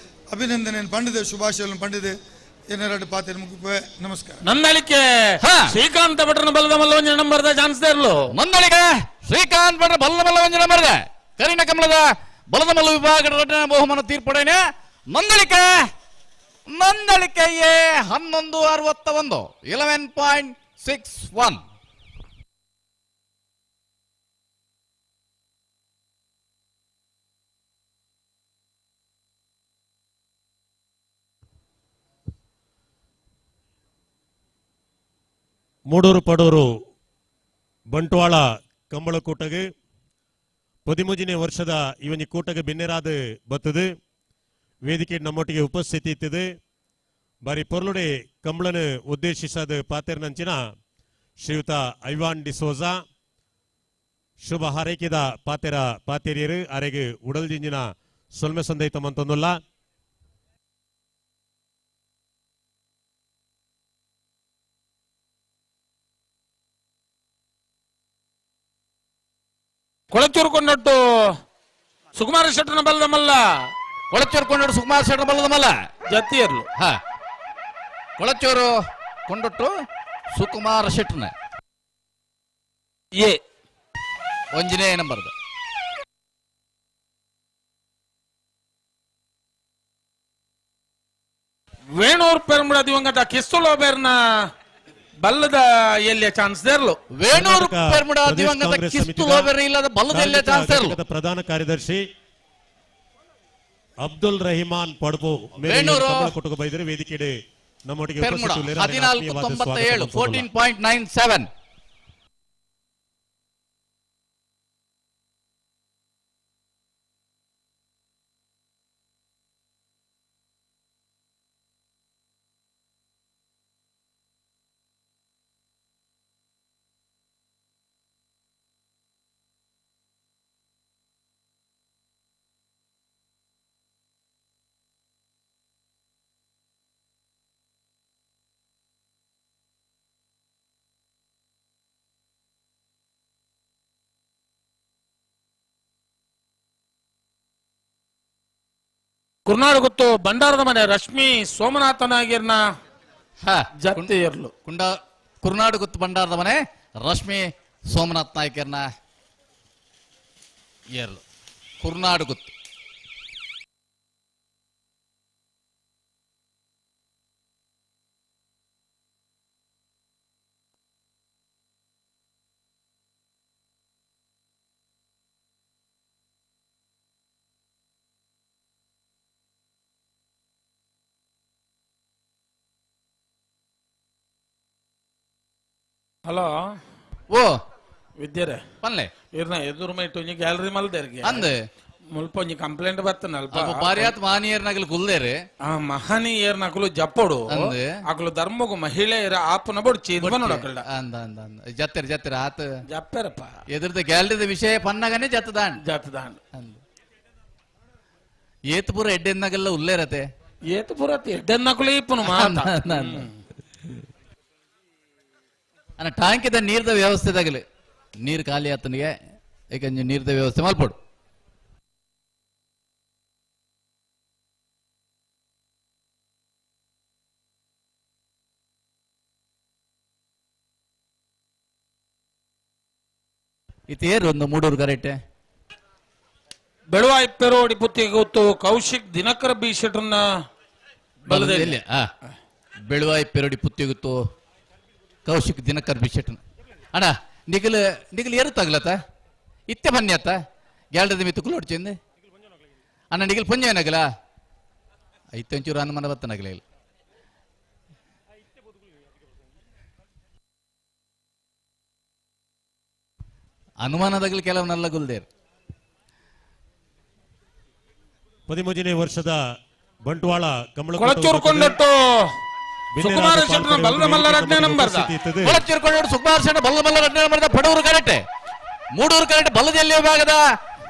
ಅಭಿನಂದನೆ ಪಂಡಿದೆ ಶುಭಾಶಯಗಳನ್ನು ಪಂಡಿದೆ ಏನೆರಡು ಪಾತ್ರ ಮುಗಿಪೆ. ನಮಸ್ಕಾರ. ನಂದಳಿಕೆ ಶ್ರೀಕಾಂತ ಭಟ್ರನ ಬಲದ ಮಲ್ಲ ಒಂಜಿ ನಂಬರ್ದ ಚಾನ್ಸ್ ಇರಲು. ನಂದಳಿಕೆ ಶ್ರೀಕಾಂತ್ ಭಟ್ರ ಬಲ್ಲ ಮಲ್ಲ ಒಂಜಿ ನಂಬರ್ದ ಕರಿನ ಕಮಲದ ಬಲದ ಮಲ್ಲ ವಿಭಾಗದ ಬಹುಮಾನ ತೀರ್ಪಡೇನೆ. ನಂದಳಿಕೆ ನಂದಳಿಕೆಯೇ 11.61 11.61. ಮೂಡೂರು ಪಡೂರು ಬಂಟ್ವಾಳ ಕಂಬಳ ಕೂಟಗೆ 13ನೇ ವರ್ಷದ ಇವನಿ ಕೂಟಗೆ ಬಿನ್ನೆರಾದ ಬತ್ತದು ವೇದಿಕೆ ನಮ್ಮೊಟ್ಟಿಗೆ ಉಪಸ್ಥಿತಿ ಇತ್ತದೆ. ಬಾರಿ ಪೊರ್ಲುಡೆ ಕಂಬಳನು ಉದ್ದೇಶಿಸದ ಪಾತೆರ್ನಂಚಿನ ಶ್ರೀಯುತ ಐವಾನ್ ಡಿಸೋಜಾ ಶುಭ ಹಾರೈಕೆದ ಪಾತೆರ ಪಾತೆರಿಯರು ಅರೆಗೆ ಉಡಲ್ದಿಂಜಿನ ಸೊಲ್ಮೆ ಸಂದೈತ ಮಂತೊಂದುಲ್ಲ. ಕೊಳಚೂರು ಕೊಂಡಟ್ಟು ಸುಕುಮಾರ ಶೆಟ್ಟನ ಬಲ್ಲದ ಮಲ್ಲ. ಕೊಳಚೂರು ಕೊಂಡಟ್ಟು ಸುಕುಮಾರ ಶೆಟ್ಟನ ಬಲ್ಲದ ಮಲ್ಲ ಜತ್ತಿಯರ್ಲು. ಹಾ, ಕೊಳಚೂರು ಕೊಂಡಟ್ಟು ಸುಕುಮಾರ ಶೆಟ್ಟನ ಎ ಒಂಜನೇ ನಂಬರ್ದ. ವೇಣೂರ್ ಪೆರ್ಮುಡ ದಿವಂಗತ ಕಿಸ್ತುಲೋ ಬೇರ್ನ ಬಲ್ಲದ ಎಲ್ಲಿಯ ಚಾನ್ಸ್ ದೇರ್ಲು. ವೇಣೂರು ಪೆರ್ಮುಡ ದಿವಂಗತ ಕಿಸ್ತುಲೋ ಬೇರ್ನ ಇಲ್ಲದ ಬಲ್ಲದ ಎಲ್ಲಿಯ ಚಾನ್ಸ್ ದೇರ್ಲು. ಪ್ರಧಾನ ಕಾರ್ಯದರ್ಶಿ ಅಬ್ದುಲ್ ರಹಿಮಾನ್ ಪಡ್ಪು ಕೊಟ್ಟುಕ ಬೈದರೆ ವೇದಿಕೆಡೆ ನಮ್ಮೊಟ್ಟಿಗೆ ಉಪಸ್ಥಿತರಿದ್ದಾರೆ. 14.97 14.97. ಕುರ್ನಾಡು ಗೊತ್ತು ಭಂಡಾರದ ಮನೆ ರಶ್ಮಿ ಸೋಮನಾಥನಾಗಿರ್ನ ಜತ್ತಿಯರ್ಲು. ಕುಂಡ ಕುರ್ನಾಡು ಗೊತ್ತು ಭಂಡಾರದ ಮನೆ ರಶ್ಮಿ ಸೋಮನಾಥ್ ನಾಯ್ಕರ್ನ ಏರ್ಲು ಕುರ್ನಾಡು ಗೊತ್ತು. ಹಲೋ ಓ ವಿದ್ಯರೆ ಪನ್ಲೆ ಇರ್ನ ಎದುರು ಮೈಟ್ ಒಂಜಿ ಗ್ಯಾಲರಿ ಮಲ್ದೇರ್ಗೆ ಅಂದ್ ಮುಲ್ಪ ಒಂಜಿ ಕಂಪ್ಲೇಂಟ್ ಬರ್ತನ ಅಲ್ಪ ಅಲ್ಪ ಬಾರಿಯಾತ್ ಮಹನೀಯರ್ನಗಲು ಕುಲ್ದೇರು. ಆ ಮಹನೀಯರ್ನಕುಲು ಜಪ್ಪೊಡು ಅಂದ್ ಅಕುಲು ಧರ್ಮಗು ಮಹಿಳೆಯರ ಆಪನ ಬೊಡ್ಚಿ ಇದು ಬನ್ನೋಡು ಅಕಲ್ಡ. ಅಂದ ಅಂದ ಅಂದ ಜತ್ತೆರ್ ಜತ್ತೆರ್ ಆತ ಜಪ್ಪೆರಪ್ಪ ಎದುರ್ದ ಗ್ಯಾಲರಿದ ವಿಷಯ ಪನ್ನಗನೆ ಜತ್ತದಾಂಡ್ ಜತ್ತದಾಂಡ್ ಅಂದ್ ಏತ್ ಪೂರ ಎಡ್ಡೆನ್ನಗಲ್ಲ ಉಲ್ಲೇರತೆ ಏತ್ ಪೂರ ಎಡ್ಡೆನ್ನಕುಲು ಇಪ್ಪನು ಮಾತ ಅನ್ನ ಟ್ಯಾಂಕಿದ ನೀರ್ದ ವ್ಯವಸ್ಥೆ ತಗಲಿ ನೀರು ಖಾಲಿ ಆತನಿಗೆ ಏಕಂಜಿ ನೀರ್ದ ವ್ಯವಸ್ಥೆ ಮಲ್ಪೊಡು. ಇತೇರು ಒಂದು ಮೂಡೂರು ಕರೆಕ್ಟ್ ಬೆಳುವಾಯಿ ಪೆರೋಡಿ ಪುತ್ತಿಗೆ ಗೊತ್ತು ಕೌಶಿಕ್ ದಿನಕರ ಬಿ ಶೆಟ್ಟರ್ನ ಬಲದಲ್ಲಿ. ಬೆಳುವಾಯಿ ಪೆರೋಡಿ ಪುತ್ತಿಗುತ್ತು ಕೌಶಿಕ್ ದಿನಕರ್ ಬಿ ಶೆಟ್ಟರ್ನ. ಅಣ್ಣ ನಿಗಲ್ ನಿಗಲ್ ಏರು ತಗಲತ್ತ ಇತ್ತೆ ಬನ್ನಿ ಅತ್ತ ಗ್ಯಾಲರಿದ ಮಿತ್ತು ಕುಲೋಡ್ಚಿಂದ ಅಣ್ಣ ನಿಗಲ್ ಪುಂಜ ಏನಾಗಲ ಇತ್ತೆ ಒಂಚೂರು ಅನುಮಾನ ಬತ್ತನಾಗಲ ಇಲ್ಲ. ಅನುಮಾನದಾಗಲಿ ಕೆಲವು ನಲ್ಲ ಗುಲ್ದೇರ್. 13ನೇ ವರ್ಷದ ಬಂಟ್ವಾಳ ಕಮಲ ಕೊಳಚೂರು ಕೊಂಡಟ್ಟು ಸುಕುಮಾರ ಶೆಟ್ಟನ ಬಲ್ಲ ಮಲ್ಲರ ಹದಿನೇಳು ನಂಬರ್ ಕೊಳಚೂರು ಕೊಂಡಟ್ಟು ಸುಕುಮಾರ ಶೆಟ್ಟನ ಬಲ್ಲ ಮಲ್ಲರ 17 ನಂಬರ್ದ ಪಡೂರು ಕರೆಕ್ಟ್ ಮೂಡೂರು ಕರೆಕ್ಟ್ ಬಲ್ಲದೆಲ್ಲಿ ವಿಭಾಗದ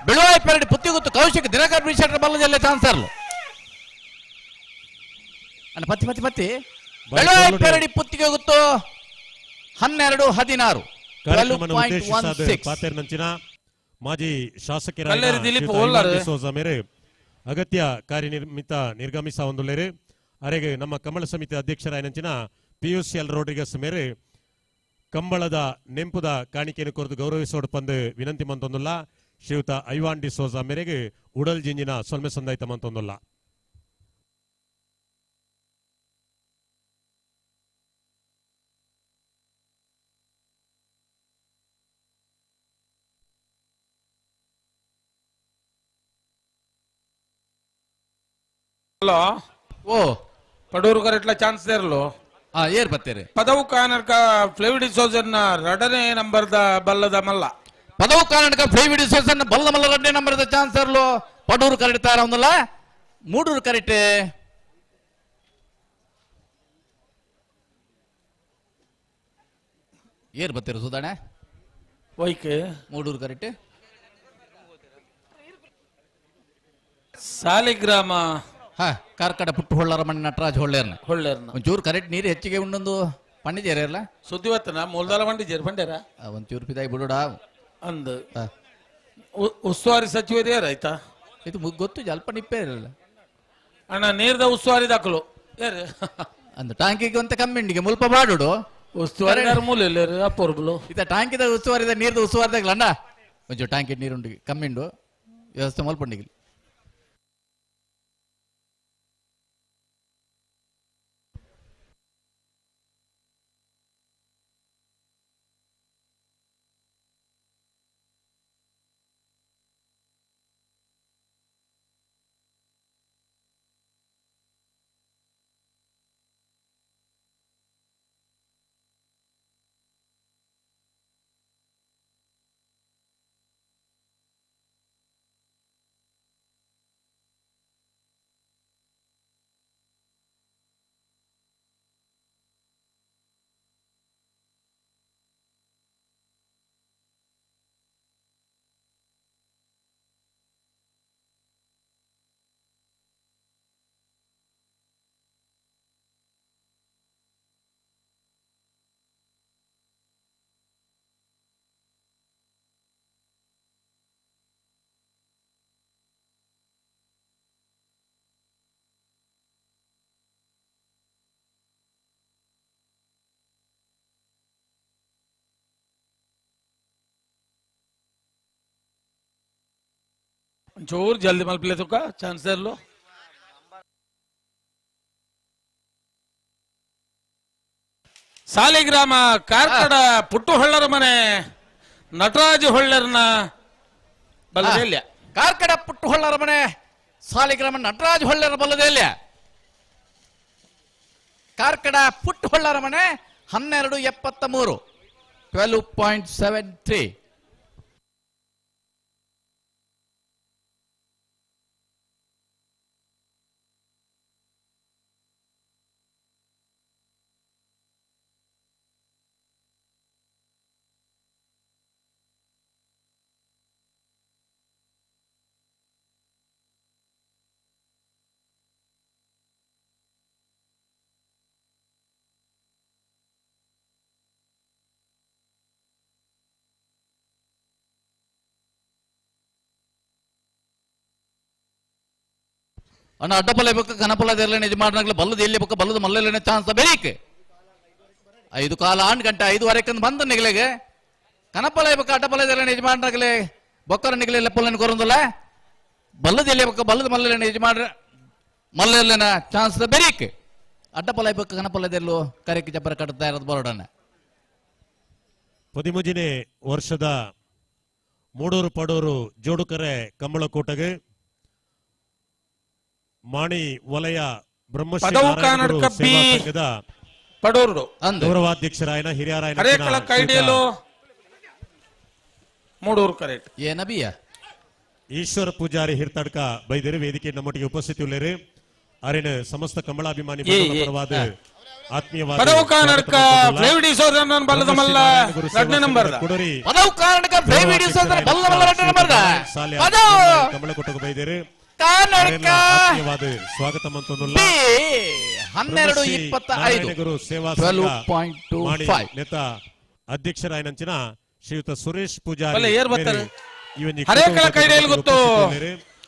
ಬೆಳುವಾಯಿ ಪೆರಡಿ ಪುತ್ತಿಗುತ್ತು ಕೌಶಿಕ್ ದಿನಕರ್ ಬಿ ಶೆಟ್ಟರ ಬಲ್ಲದೆಲ್ಲ ಚಾನ್ಸರ್ ಅಣ್ಣ ಪತ್ತಿ ಪತ್ತಿ ಪತ್ತಿ ಬೆಳುವಾಯಿ ಪೆರಡಿ ಪುತ್ತಿಗೆ ಗೊತ್ತು 12 16 ಕಾರ್ಯಕ್ರಮವನ್ನು ಉದ್ದೇಶಿಸಿದ ಪಾತೇರ್ನಂಚಿನ ಮಾಜಿ ಶಾಸಕರಾದ ಮೇರೆ ಅಗತ್ಯ ಕಾರ್ಯನಿರ್ಮಿತ ನಿರ್ಗಮಿಸ ಹೊಂದುಲ್ಲೇರು. ಅರೆಗೆ ನಮ್ಮ ಕಂಬಳ ಸಮಿತಿ ಅಧ್ಯಕ್ಷರಾಯನಂಚಿನ ಪಿಯೂಷ್ ಎಲ್ ರೋಡ್ರಿಗಸ್ ಮೇರೆ ಕಂಬಳದ ನೆಂಪುದ ಕಾಣಿಕೆಯನ್ನು ಕೊರದು ಗೌರವಿಸೋಡು ಪಂದು ವಿನಂತಿ ಮಂತೊಂದುಲ್ಲ. ಶ್ರೀಯುತ ಐವಾನ್ ಡಿ ಸೋಜಾ ಮೇರೆಗೆ ಉಡಲ್ ಜಿಂಜಿನ ಸೊಲ್ಮೆ ಸಂದಾಯ್ತ ಮಂತೊಂದುಲ್ಲ. ಹಲೋ ಓ ಪಡೂರು ಕರೆಟ್ಲ ಚಾನ್ಸ್ ದೇರ್ಲು ಏರ್ ಬತ್ತೇರಿ ಪದವು ಕಾನರ್ಕ ಫ್ಲೇವಿಡಿ ಸೋಜನ್ನ ರಡನೇ ನಂಬರ್ದ ಬಲ್ಲದ ಮಲ್ಲ ಪದವು ಕಾನರ್ಕ ಫ್ಲೇವಿಡಿ ಸೋಜನ್ನ ಬಲ್ಲ ಮಲ್ಲ ರಡನೇ ನಂಬರ್ದ ಚಾನ್ಸ್ ಇರಲು ಪಡೂರು ಕರೆಕ್ಟ್ ತಾರ ಒಂದಲ್ಲ ಮೂಡೂರು ಕರೆಕ್ಟ್ ಏರ್ ಬತ್ತೀರಿ ಸುಧಾಣೆ ವೈಕ್ ಮೂಡೂರು ಕರೆಕ್ಟ್ ಸಾಲಿಗ್ರಾಮ ಹಾ ಕಾರ್ಕಡ ಪುಟ್ಟು ಹೊಳ್ಳರ ಮಣ್ಣು ನಟರಾಜ್ ಹೊಳ್ಳೇರ್ನ ಹೊಳ್ಳೇರ್ನ ಒಂಚೂರು ಕರೆಕ್ಟ್ ನೀರು ಹೆಚ್ಚಿಗೆ ಉಂಡೊಂದು ಪಂಡಿಜೇರಲ್ಲ ಸುದ್ದಿ ಹೊತ್ತನ ಮೂಲದಾಲ ಮಂಡಿಜೇರ್ ಪಂಡ್ಯಾರ ಒಂಚೂರು ಪಿದಾಗಿ ಬಿಡೋಡ ಅಂದು ಉಸ್ತುವಾರಿ ಸಚಿವರು ಯಾರಾಯ್ತಾ ಇದು ಗೊತ್ತು ಅಲ್ಪ ನಿಪ್ಪೇ ಇರಲ್ಲ ಅಣ್ಣ ನೀರ್ದ ಉಸ್ತುವಾರಿ ದಾಖಲು ಯಾರು ಅಂದು ಟಾಂಕಿಗೆ ಅಂತ ಕಮ್ಮಿಂಡಿಗೆ ಮುಲ್ಪ ಬಾಡುಡು ಉಸ್ತುವಾರಿ ಮೂಲ ಇಲ್ಲ ಅಪ್ಪರ್ಬಲು ಇತ ಟಾಂಕಿದ ಉಸ್ತುವಾರಿದ ನೀರ್ದ ಉಸ್ತುವಾರಿದಾಗಲ ಅಣ್ಣ ಒಂಚೂರು ಟಾಂಕಿ ನೀರುಂಡು ಕಮ್ಮಿಂಡು ವ್ಯವಸ್ಥೆ ಮಲ್ಪಂಡಿಗೆ ಒಂಚೂರು ಜಲ್ದಿ ಮಲ್ಪಲೆ ತುಕ್ಕ ಚಾನ್ಸ್ ಇರಲು ಸಾಲಿಗ್ರಾಮ ಕಾರ್ಕಡ ಪುಟ್ಟು ಹೊಳ್ಳರ ಮನೆ ನಟರಾಜ ಹೊಳ್ಳರ್ನ ಬಲ್ಲದೆಲ್ಲ ಕಾರ್ಕಡ ಪುಟ್ಟು ಹೊಳ್ಳರ ಮನೆ ಸಾಲಿಗ್ರಾಮ ನಟರಾಜ ಹೊಳ್ಳರ ಬಲ್ಲದೆಲ್ಲ ಕಾರ್ಕಡ ಪುಟ್ಟು ಹೊಳ್ಳರ ಮನೆ 12.73 12.73. ಅಣ್ಣ ಅಡ್ಡಪಲ್ಲ ಬೇಕು ಕನಪಲ್ಲ ನಿಜ ಮಾಡ್ನಾಗ್ಲೆ ಬಲ್ಲದ ಎಲ್ಲಿ ಬೇಕು ಬಲ್ಲದ ಮಲ್ಲಲೇನೆ ಚಾನ್ಸ್ ಬೇಕ್ 5 ಕಾಲ 8 ಗಂಟೆ 5:30 ಬಂದ ನಿಗಲೆಗೆ ಕನಪಲ್ಲ ಬೇಕು ಅಡ್ಡಪಲ್ಲ ನಿಜ ಮಾಡ್ನಾಗ್ಲೆ ಬೊಕ್ಕರ ನಿಗಲೆ ಲೆಪ್ಪಲ್ಲ ಕೊರಂದಲ್ಲ ಬಲ್ಲದ ಎಲ್ಲಿ ಬೇಕು ಬಲ್ಲದ ಮಲ್ಲಲೇನೆ ನಿಜ ಮಾಡ್ರ ಮಲ್ಲಲೇನ ಚಾನ್ಸ್ ಬೇಕ್ ಅಡ್ಡಪಲ್ಲ ಬೇಕು ಕನಪಲ್ಲದೆಲ್ಲೋ ಕರೆಕ್ ಜಬ್ಬರ ಕಟ್ತಾ ಇರೋದು ಬರೋಡನ್ನ. 13ನೇ ವರ್ಷದ ಮೂಡೂರು ಪಡೂರು ಜೋಡುಕರೆ ಕಂಬಳಕೋಟಗೆ ಮಾಣಿ ವಲಯ ಬ್ರಹ್ಮಶ್ರೀ ಸೇವಾ ಸಂಘದ ಗೌರವಾಧ್ಯಕ್ಷರಾಯನ ಹಿರಿಯರಾಯನ ಈಶ್ವರ ಪೂಜಾರಿ ಹಿರ್ತಡ್ಕ ಬೈದರು ವೇದಿಕೆ ನಮ್ಮೊಟ್ಟಿಗೆ ಉಪಸ್ಥಿತಿ ಉಳ್ಳೇರು. ಅರಿನ ಸಮಸ್ತ ಕಮಲಾಭಿಮಾನಿ ಪರವಾದ ಆತ್ಮೀಯವಾದ ಕಮಲಕೊಟ್ಟಗ ಬೈದರು ಸ್ವಾಗತ ಮಂತೊಂದುಲ್ಲ. 12.25 ಗುರು ಸೇವಾ ನೇತ ಅಧ್ಯಕ್ಷರಾಯನಂಚಿನ ಶ್ರೀಯುತ ಸುರೇಶ್ ಪೂಜಾರಿ ಗೊತ್ತು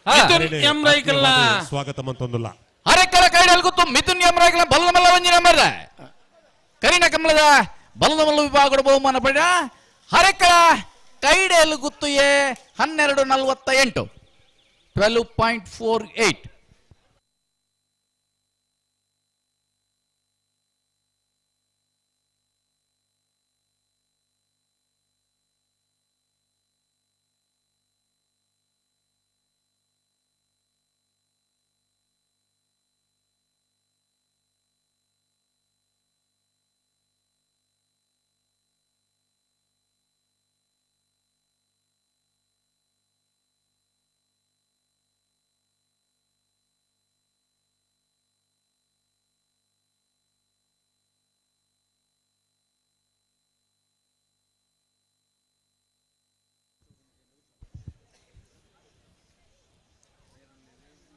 ಮಿಥುನ್ ಎಂ ರೈಕಲ್ನ ಸ್ವಾಗತ ಮಂತೊಂದುಲ್ಲ. ಅರೆಕ್ಕಳ ಕೈಡಲ್ ಗೊತ್ತು ಮಿಥುನ್ ಎಂ ರೈಕಲ್ನ ಬಲ್ಲಮಲ್ಲ ಒಂಜಿ ನಂಬರ್ ಕರಿನ ಕಮಲದ ಬಲ್ಲಮಲ್ಲ ವಿಭಾಗದ ಬಹುಮಾನ ಪಡೆದ ಹರೆಕ್ಕಳ ಕೈಡೇಲು ಗುತ್ತು ಎ 12:48 12.48.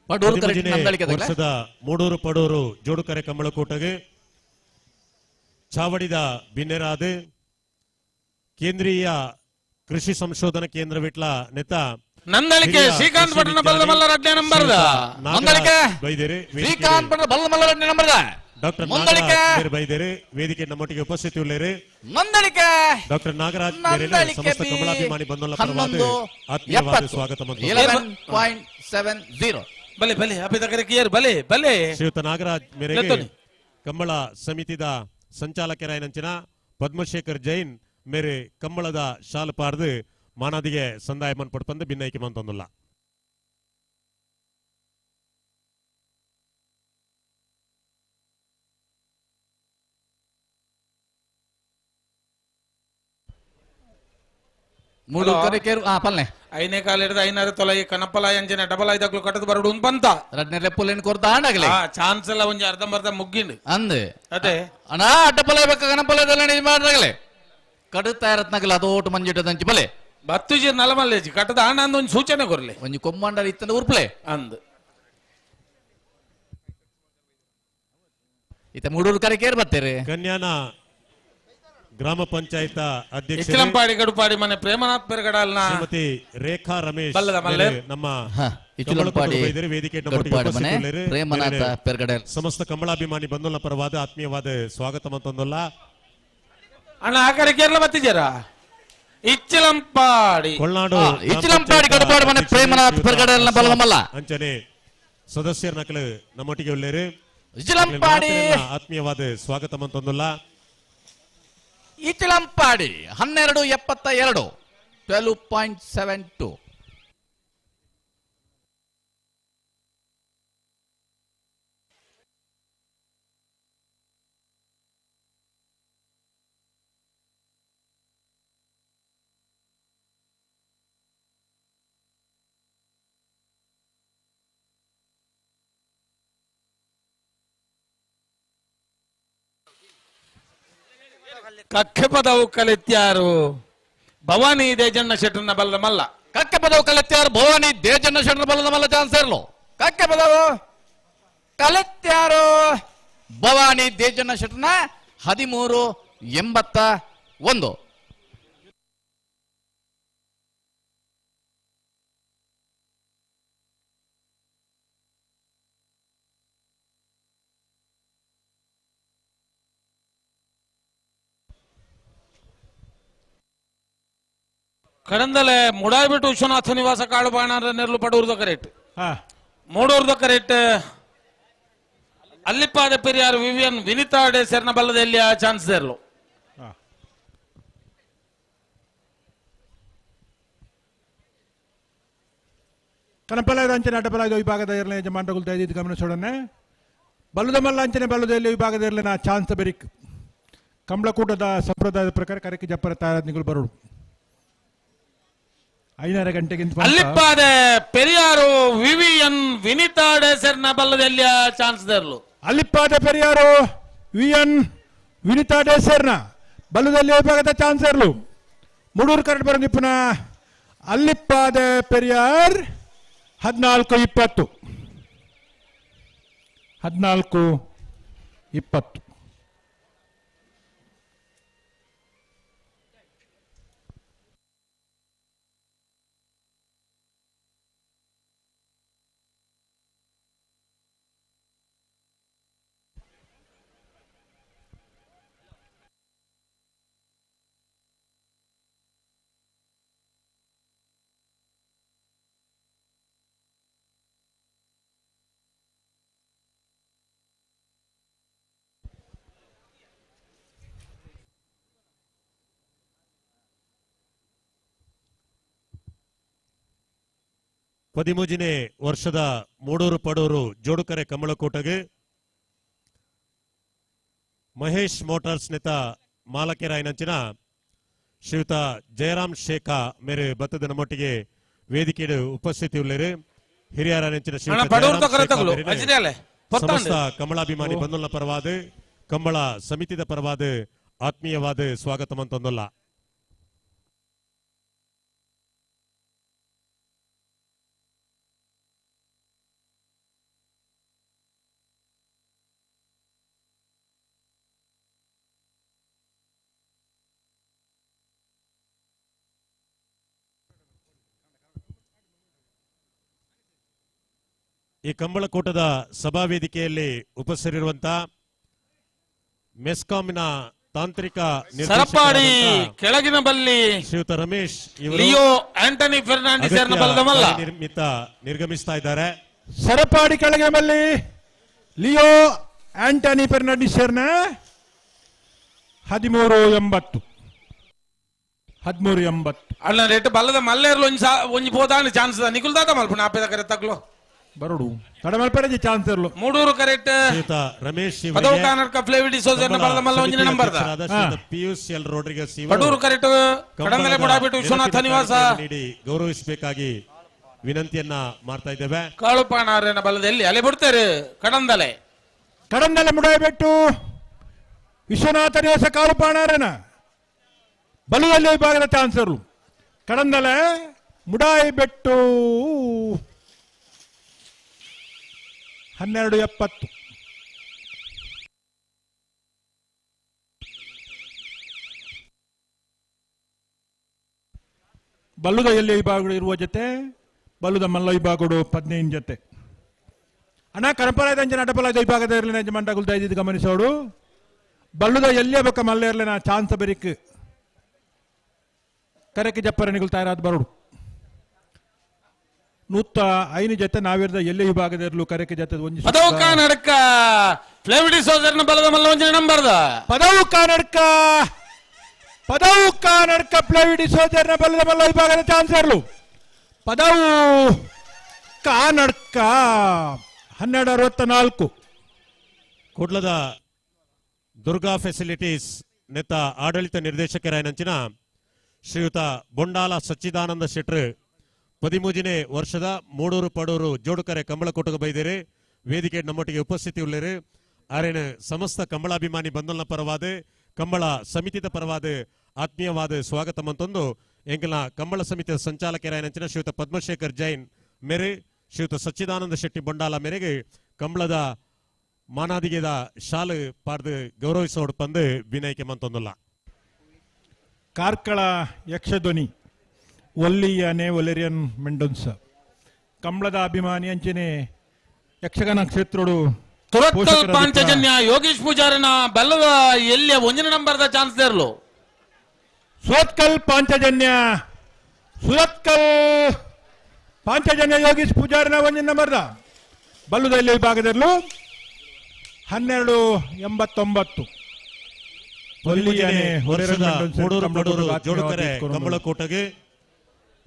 ಪಡೂರು ಕರೆಕ್ಟ್ ನಂದಳಿಕೆ ವರ್ಷದ ಮೂಡೂರು ಪಡೂರು ಜೋಡುಕರೆ ಕಂಬಳಕೂಟಗೆ ಚಾವಡಿದ ಬಿನ್ನೆರಾದ ಕೇಂದ್ರೀಯ ಕೃಷಿ ಸಂಶೋಧನಾ ಕೇಂದ್ರ ವಿಟ್ಲ ನೆತ ನಂದಳಿಕೆ ಶ್ರೀಕಾಂತ್ ಭಟ್ನ ಬಲ್ಲಮಲ್ಲ ರಡ್ಡೆ ನಂಬರ್ದ ನಂದಳಿಕೆ ಬೈದೇರಿ ಶ್ರೀಕಾಂತ್ ಭಟ್ನ ಬಲ್ಲಮಲ್ಲ ರಡ್ಡೆ ನಂಬರ್ದ ಡಾಕ್ಟರ್ ಮುಂದಳಿಕೆ. ನಾಗರಾಜ್ ಬೈದೇರಿ ವೇದಿಕೆ ನಮ್ಮೊಟ್ಟಿಗೆ ಉಪಸ್ಥಿತಿ ಉಳ್ಳೇರಿ ನಂದಳಿಕೆ ಡಾಕ್ಟರ್ ನಾಗರಾಜ್ ನಂದಳಿಕೆ ಸಮಸ್ತ ಬಿ ಕಮಲಾಭಿಮಾನಿ ಬಂಧುಗಳ ಪರವಾದ 11 ಆತ್ಮೀಯವಾದ ಸ್ವಾಗತ ಮಂತ್ರ. 11.70. ಬಲೆ ಬಲೆ ಅಭಿದಕರೆ ಕಿಯರ್ ಬಲೆ ಬಲೆ ಶ್ರೀಯುತ ನಾಗರಾಜ್ ಮೇರೆಗೆ ಲೆತ್ತೊಲಿ. ಕಂಬಳ ಸಮಿತಿದ ಸಂಚಾಲಕರಾಯನಂಚಿನ ಪದ್ಮಶೇಖರ್ ಜೈನ್ ಮೇರೆ ಕಂಬಳದ ಶಾಲು ಪಾರ್ದು ಮಾನಾದಿಗೆ ಸಂದಾಯ ಮನ್ಪಡ್ಪಂದು ಭಿನ್ನೈಕೆ ಮಂತೊಂದುಲ್ಲ. ಮೂಡು ಕರೆ ಕೇರು ಆ ಪಲ್ನೆ ಐನೇ ಕಾಲ ಹಿಡಿದ ಐನಾರು ತೊಲೈ ಕನಪಲ ಅಂಜನೆ ಡಬಲ್ ಐದಕ್ಲು ಕಟ್ಟದ ಬರಡು ಉಂದ್ ಬಂತ ರಡ್ನೇ ಲೆಪ್ಪುಲೇನು ಕೊರ್ದ ಆಂಡಾಗಲೇ ಚಾನ್ಸ್ ಎಲ್ಲ ಒಂಜಿ ಅರ್ಧಂಬರ್ಧ ಮುಗ್ಗಿಂಡು ಅಂದೆ ಅದೇ ಅಣ್ಣ ಅಡ್ಡಪಲ ಬೇಕ ಕನಪಲ ಮಾಡ್ದಾಗಲೇ ಕಡುತ್ತಾ ಇರತ್ನಾಗಲ ಅದೋಟು ಮಂಜಿಟ್ಟದಂಚಿ ಬಲೆ ಬತ್ತುಜಿ ನಲಮಲ್ಲೇಜಿ ಕಟ್ಟದ ಆಂಡ ಅಂದ ಒಂಜಿ ಸೂಚನೆ ಕೊರ್ಲಿ ಒಂಜಿ ಕೊಮ್ಮಂಡಲ ಇತ್ತಂದ ಉರ್ಪ್ಲೆ ಅಂದ್ ಇತ್ತ ಮೂಡೂರು ಕರೆ ಕೇರ್ ಬತ್ತೇರಿ ಕನ್ಯಾನ ಗ್ರಾಮ ಪಂಚಾಯತ್ ಅಧ್ಯಕ್ಷ ಇಚ್ಲಂಪಾಡಿ ಗಡುಪಾಡಿ ಮನೆ ಪ್ರೇಮನಾಥ್ ಪೆರ್ಗಡಾಲ್ನ ಶ್ರೀಮತಿ ರೇಖಾ ರಮೇಶ್ ಬಲ್ಲದ ಮಲ್ಲೆ. ಮೇರೆ ನಮ್ಮ ಇಚ್ಲಂಪಾಡಿ ಕಂಬಳಕೂಟದ ಬೈದರು ವೇದಿಕೆ ನಮ್ಮೊಟ್ಟಿಗೆ ಗಡುಪಾಡಿ ಮನೆ ಉಪಸ್ಥಿತರುಳ್ಳೇರು. ಪ್ರೇಮನಾಥ ಮೇರೆ ಪೆರ್ಗಡಲ್. ಸಮಸ್ತ ಕಂಬಳಾಭಿಮಾನಿ ಬಂಧುಗಳ ಪರವಾದ ಆತ್ಮೀಯವಾದ ಸ್ವಾಗತ ಮಂತೊಂದುಲ್ಲ. ಅಣ್ಣ ಆ ಕಡೆ ಕೇರಳ ಬತ್ತಿದ್ದೀರಾ ಇಚ್ಚಿಲಂಪಾಡಿ ಕೊಲ್ನಾಡು ಇಚ್ಚಿಲಂಪಾಡಿ ಗಡುಪಾಡಿ ಮನೆ ಪ್ರೇಮನಾಥ್ ಪೆರ್ಗಡಲ್ನ ಬಲ್ಲದ ಮಲ್ಲ. ಅಂಚನೆ ಸದಸ್ಯರ ನಕಲು ನಮ್ಮೊಟ್ಟಿಗೆ ಉಳ್ಳೇರು. ಇಚ್ಚಿಲಂಪಾಡಿ. ಆತ್ಮೀಯವಾದ ಸ್ವಾಗತ ಮಂತೊಂದುಲ್ಲ. ಇಚ್ಚಿಲಂಪಾಡಿ 12.72 12.72. ಕಕ್ಕೆ ಪದವು ಕಲಿತ್ಯಾರು ಭವಾನಿ ದೇಜಣ್ಣ ಶೆಟ್ಟರ್ನ ಬಲ್ಲದ ಮಲ್ಲ. ಕಕ್ಕೆ ಪದವು ಕಲಿತ್ಯಾರು ಭವಾನಿ ದೇಜಣ್ಣ ಶೆಟ್ಟರ್ನ ಬಲ್ಲದ ಮಲ್ಲ ಚಾನ್ಸ್ ಇರಲು. ಕಕ್ಕೆ ಪದವು ಕಲಿತ್ಯಾರು ಭವಾನಿ ದೇಜಣ್ಣ ಶೆಟ್ಟರ್ನ 13.81. ಕಡಂದಲೆ ಮುಡಾಯ್ಬಿಟ್ಟು ವಿಶ್ವನಾಥ ನಿವಾಸ ಕಾಳುಬಾಣ ನೆರಳು ಪಡೂರ್ದ ಕರೆಕ್ಟ್ ಮೂಡೂರ್ದ ಕರೆಕ್ಟ್ ಅಲ್ಲಿಪ್ಪಾದ ಪೆರಿಯಾರ್ ವಿವಿಯನ್ ವಿನಿತಾ ಡೇಸರ್ನ ಬಲ್ಲದಲ್ಲಿ ಆ ಚಾನ್ಸ್ ಇರಲು. ಕನಪಲ ಅಂಚನೆ ಅಡ್ಡಪಲ ವಿಭಾಗದ ಇರಲಿ ಯಜಮಾನರುಗಳು ದಯವಿಟ್ಟು ಗಮನಿಸೋಣ. ಬಲ್ಲದ ಮಲ್ಲ ಅಂಚನೆ ಬಲ್ಲದಲ್ಲಿ ವಿಭಾಗದ ಇರಲಿ ನಾ ಚಾನ್ಸ್ ಬೆರಿಕ್ ಕಂಬಳಕೂಟದ ಸಂಪ್ರದಾಯದ ಪ್ರಕಾರ ಕರೆಕ್ಕೆ ಜಪ್ಪರ ತಯಾರಾದ್ನಿಗಳು ಬರೋಡು 5:30 ಗಂಟೆಗಿಂತ ಅಲ್ಲಿಪ್ಪಾದ ಪೆರಿಯಾರು ವಿವಿಯನ್ ವಿನಿತಾ ಡೇಸರ್ನ ಬಲ್ಲದಲ್ಲಿ ಚಾನ್ಸ್ ಇರಲು. ಅಲ್ಲಿಪ್ಪಾದ ಪೆರಿಯಾರು ವಿಎನ್ ವಿನಿತಾ ಡೇಸರ್ನ ಬಲ್ಲದಲ್ಲಿ ವಿಭಾಗದ ಚಾನ್ಸ್ ಇರಲು. ಮೂಡೂರು ಕರೆಕ್ಟ್ ಬರೋ ನಿಪುಣ ಅಲ್ಲಿಪ್ಪಾದ ಪೆರಿಯಾರ್ 14.20 14.20. 13ನೇ ವರ್ಷದ ಮೂಡೂರು ಪಡೂರು ಜೋಡುಕರೆ ಕಮಲಕೋಟಗೆ ಮಹೇಶ್ ಮೋಟಾರ್ಸ್ ನೆತ ಮಾಲಕೆರಾಯನಂಚಿನ ಶ್ರೀಯುತ ಜಯರಾಮ್ ಶೇಖ ಮೇರೆ ಬತ್ತದ ನಮ್ಮೊಟ್ಟಿಗೆ ವೇದಿಕೆಡು ಉಪಸ್ಥಿತಿ ಉಳ್ಳೇರು. ಹಿರಿಯರ ನೆಂಚಿನ ಸಮಸ್ತ ಕಮಲಾಭಿಮಾನಿ ಬಂಧುಲ ಪರವಾದ ಕಂಬಳ ಸಮಿತಿದ ಪರವಾದ ಆತ್ಮೀಯವಾದ ಸ್ವಾಗತ ಅಂತಂದಲ್ಲ. ಈ ಕಂಬಳಕೂಟದ ಸಭಾ ವೇದಿಕೆಯಲ್ಲಿ ಉಪಸ್ಥಿತರಿರುವಂತಹ ಮೆಸ್ಕಾಂನ ತಾಂತ್ರಿಕ ಸರಪಾಡಿ ಕೆಳಗಿನ ಬಲ್ಲಿ ಶ್ರೀಯುತ ರಮೇಶ್ ಲಿಯೋ ಆಂಟನಿ ಫೆರ್ನಾಂಡಿಸ್ ನಿರ್ಮಿತ ನಿರ್ಗಮಿಸ್ತಾ ಇದ್ದಾರೆ. ಸರಪಾಡಿ ಕೆಳಗಿನ ಬಲ್ಲಿ ಲಿಯೋ ಆಂಟನಿ ಫೆರ್ನಾಂಡಿಸ್ 13.80 13.80 ಅಣ್ಣ ರೇಟ್ ಬಲ್ಲದ ಮಲ್ಲೇರ್ಲು ಒಂಜಿ ಪೋದಾಂಡ ಚಾನ್ಸ್ ನಿಕುಲ್ ದಾದ ಮಲ್ಪುಣ ಆಪೆದ ಕರೆ ತಗ್ಲು ಬರೋಡು ತಡಮಲ್ಪರಜಿ ಚಾನ್ಸ್ ಇರಲು ಮೂಡೂರು ಕರೆಕ್ಟ್ ಶ್ರೀಯುತ ರಮೇಶ್ ಪದವು ಕಾನರ್ಕ ಫ್ಲೇವಿಡಿ ಸೋಜರ್ನ ಬಲದ ಮಲ್ಲ ಒಂಜಿನ ನಂಬರ್ ಶ್ರೀಯುತ ಪಿಯೂಷ್ ಎಲ್ ರೋಡ್ರಿಗಸ್ ಪಡೂರು ಕರೆಕ್ಟ್ ಕಡಂದಲೆ ಬುಡಾಬಿಟ್ಟು ವಿಶ್ವನಾಥ ನಿವಾಸ ನೀಡಿ ಗೌರವಿಸಬೇಕಾಗಿ ವಿನಂತಿಯನ್ನ ಮಾಡ್ತಾ ಇದ್ದೇವೆ. ಕಾಳುಪಾಣಾರನ ಬಲದಲ್ಲಿ ಅಲೆ ಬಿಡ್ತಾರೆ ಕಡಂದಲೆ ಕಡಂದಲೆ ಮುಡಾಬಿಟ್ಟು ವಿಶ್ವನಾಥ ನಿವಾಸ ಕಾಳುಪಾಣಾರನ ಬಲದಲ್ಲಿ ವಿಭಾಗದ ಚಾನ್ಸ್ ಇರಲು ಕಡಂದಲೆ ಮುಡಾಯಿಬೆಟ್ಟು 12.70. ಬಲ್ಲುದ ಎಲ್ಲಿ ವಿಭಾಗಗಳು ಇರುವ ಜೊತೆ ಬಲ್ಲುದ ಮಲ್ಲ ವಿಭಾಗಗಳು 15 ಜೊತೆ. ಅಣ್ಣ ಕನಪಲಾಯ್ದ ಅಂಚನೆ ಅಟಪಲಾಯ್ದ ವಿಭಾಗದ ಇರಲಿನ ಮಂಡಗುಲ್ದ ಇದ್ದು ಗಮನಿಸೋಡು. ಬಲ್ಲುದ ಎಲ್ಲಿಯ ಬೊಕ್ಕ ಮಲ್ಲ ಇರಲಿನ ಚಾನ್ಸ್ ಬೆರಿಕ್ ಕರೆಕ್ಕೆ ಜಪ್ಪರಣಿಗಳು ತಯಾರಾದ ಬರೋಡು. 105 ಜೊತೆ ನಾವಿರದ ಎಲ್ಲಿ ವಿಭಾಗದ ಇರಲು ಕರೆಕ್ಕೆ ಜೊತೆ ಒಂದು ಪದವು ಕಾನಡ್ಕ ಫ್ಲೇವಿಡಿ ಸೋದರನ ಬಲದ ಮಲ್ಲ ಒಂಜಿನ ನಂಬರ್ದ ಪದವು ಕಾನಡ್ಕ ಪದವು ಕಾನಡ್ಕ ಫ್ಲೇವಿಡಿ ಸೋದರನ ಬಲದ ಮಲ್ಲ ವಿಭಾಗದ ಚಾನ್ಸ್ ಇರಲು ಪದವು ಕಾನಡ್ಕ 12.64. ಕುಡ್ಲದ ದುರ್ಗಾ ಫೆಸಿಲಿಟೀಸ್ ನೆತ್ತ ಆಡಳಿತ ನಿರ್ದೇಶಕರಾಯನಂಚಿನ ಶ್ರೀಯುತ ಬೊಂಡಾಲ ಸಚ್ಚಿದಾನಂದ ಶೆಟ್ರು 13ನೇ ವರ್ಷದ ಮೂಡೂರು ಪಡೂರು ಜೋಡುಕರೆ ಕಂಬಳಕೋಟಗ ಬೈದೇರಿ ವೇದಿಕೆ ನಮ್ಮೊಟ್ಟಿಗೆ ಉಪಸ್ಥಿತಿ ಉಳ್ಳೇರು. ಆರೇನು ಸಮಸ್ತ ಕಂಬಳಾಭಿಮಾನಿ ಬಂಧುನ ಪರವಾದ ಕಂಬಳ ಸಮಿತಿದ ಪರವಾದ ಆತ್ಮೀಯವಾದ ಸ್ವಾಗತ ಮಂತೊಂದು ಎಂಕಲ್ನ ಕಂಬಳ ಸಮಿತಿಯ ಸಂಚಾಲಕರಾಯನಂಚಿನ ಶ್ರೀಯುತ ಪದ್ಮಶೇಖರ್ ಜೈನ್ ಮೇರೆ ಶ್ರೀಯುತ ಸಚ್ಚಿದಾನಂದ ಶೆಟ್ಟಿ ಬೊಂಡಾಲ ಮೇರೆಗೆ ಕಂಬಳದ ಮಾನಾದಿಗೆದ ಶಾಲು ಪಾರ್ದು ಗೌರವಿಸೋಡು ಪಂದು ವಿನಯಕ್ಕೆ ಮಂತೊಂದುಲ್ಲ. ಕಾರ್ಕಳ ಯಕ್ಷಧ್ವನಿ ಒಲ್ಲಿಯಾನೆ ಒಲೆರಿಯನ್ ಮೆಂಡೋನ್ಸ ಕಂಬಳದ ಅಭಿಮಾನಿ ಅಂಚನೆ ಯಕ್ಷಗಾನ ಕ್ಷೇತ್ರಡು ತುರಕ್ಕಲ್ ಪಾಂಚಜನ್ಯ ಯೋಗೇಶ್ ಪೂಜಾರಿನ ಬಲ್ಲದ ಎಲ್ಲಿಯ ಒಂದಿನ ನಂಬರ್ದ ಚಾನ್ಸ್ ದೇರ್ಲು. ಸುರತ್ಕಲ್ ಪಾಂಚಜನ್ಯ ಸುರತ್ಕಲ್ ಪಾಂಚಜನ್ಯ ಯೋಗೇಶ್ ಪೂಜಾರಿನ ಒಂದಿನ ನಂಬರ್ದ ಬಲ್ಲದ ಎಲ್ಲಿ ವಿಭಾಗದಲ್ಲೂ 12.89. ಜೋಡುಕರೆ ಕಂಬಳಕೋಟಗೆ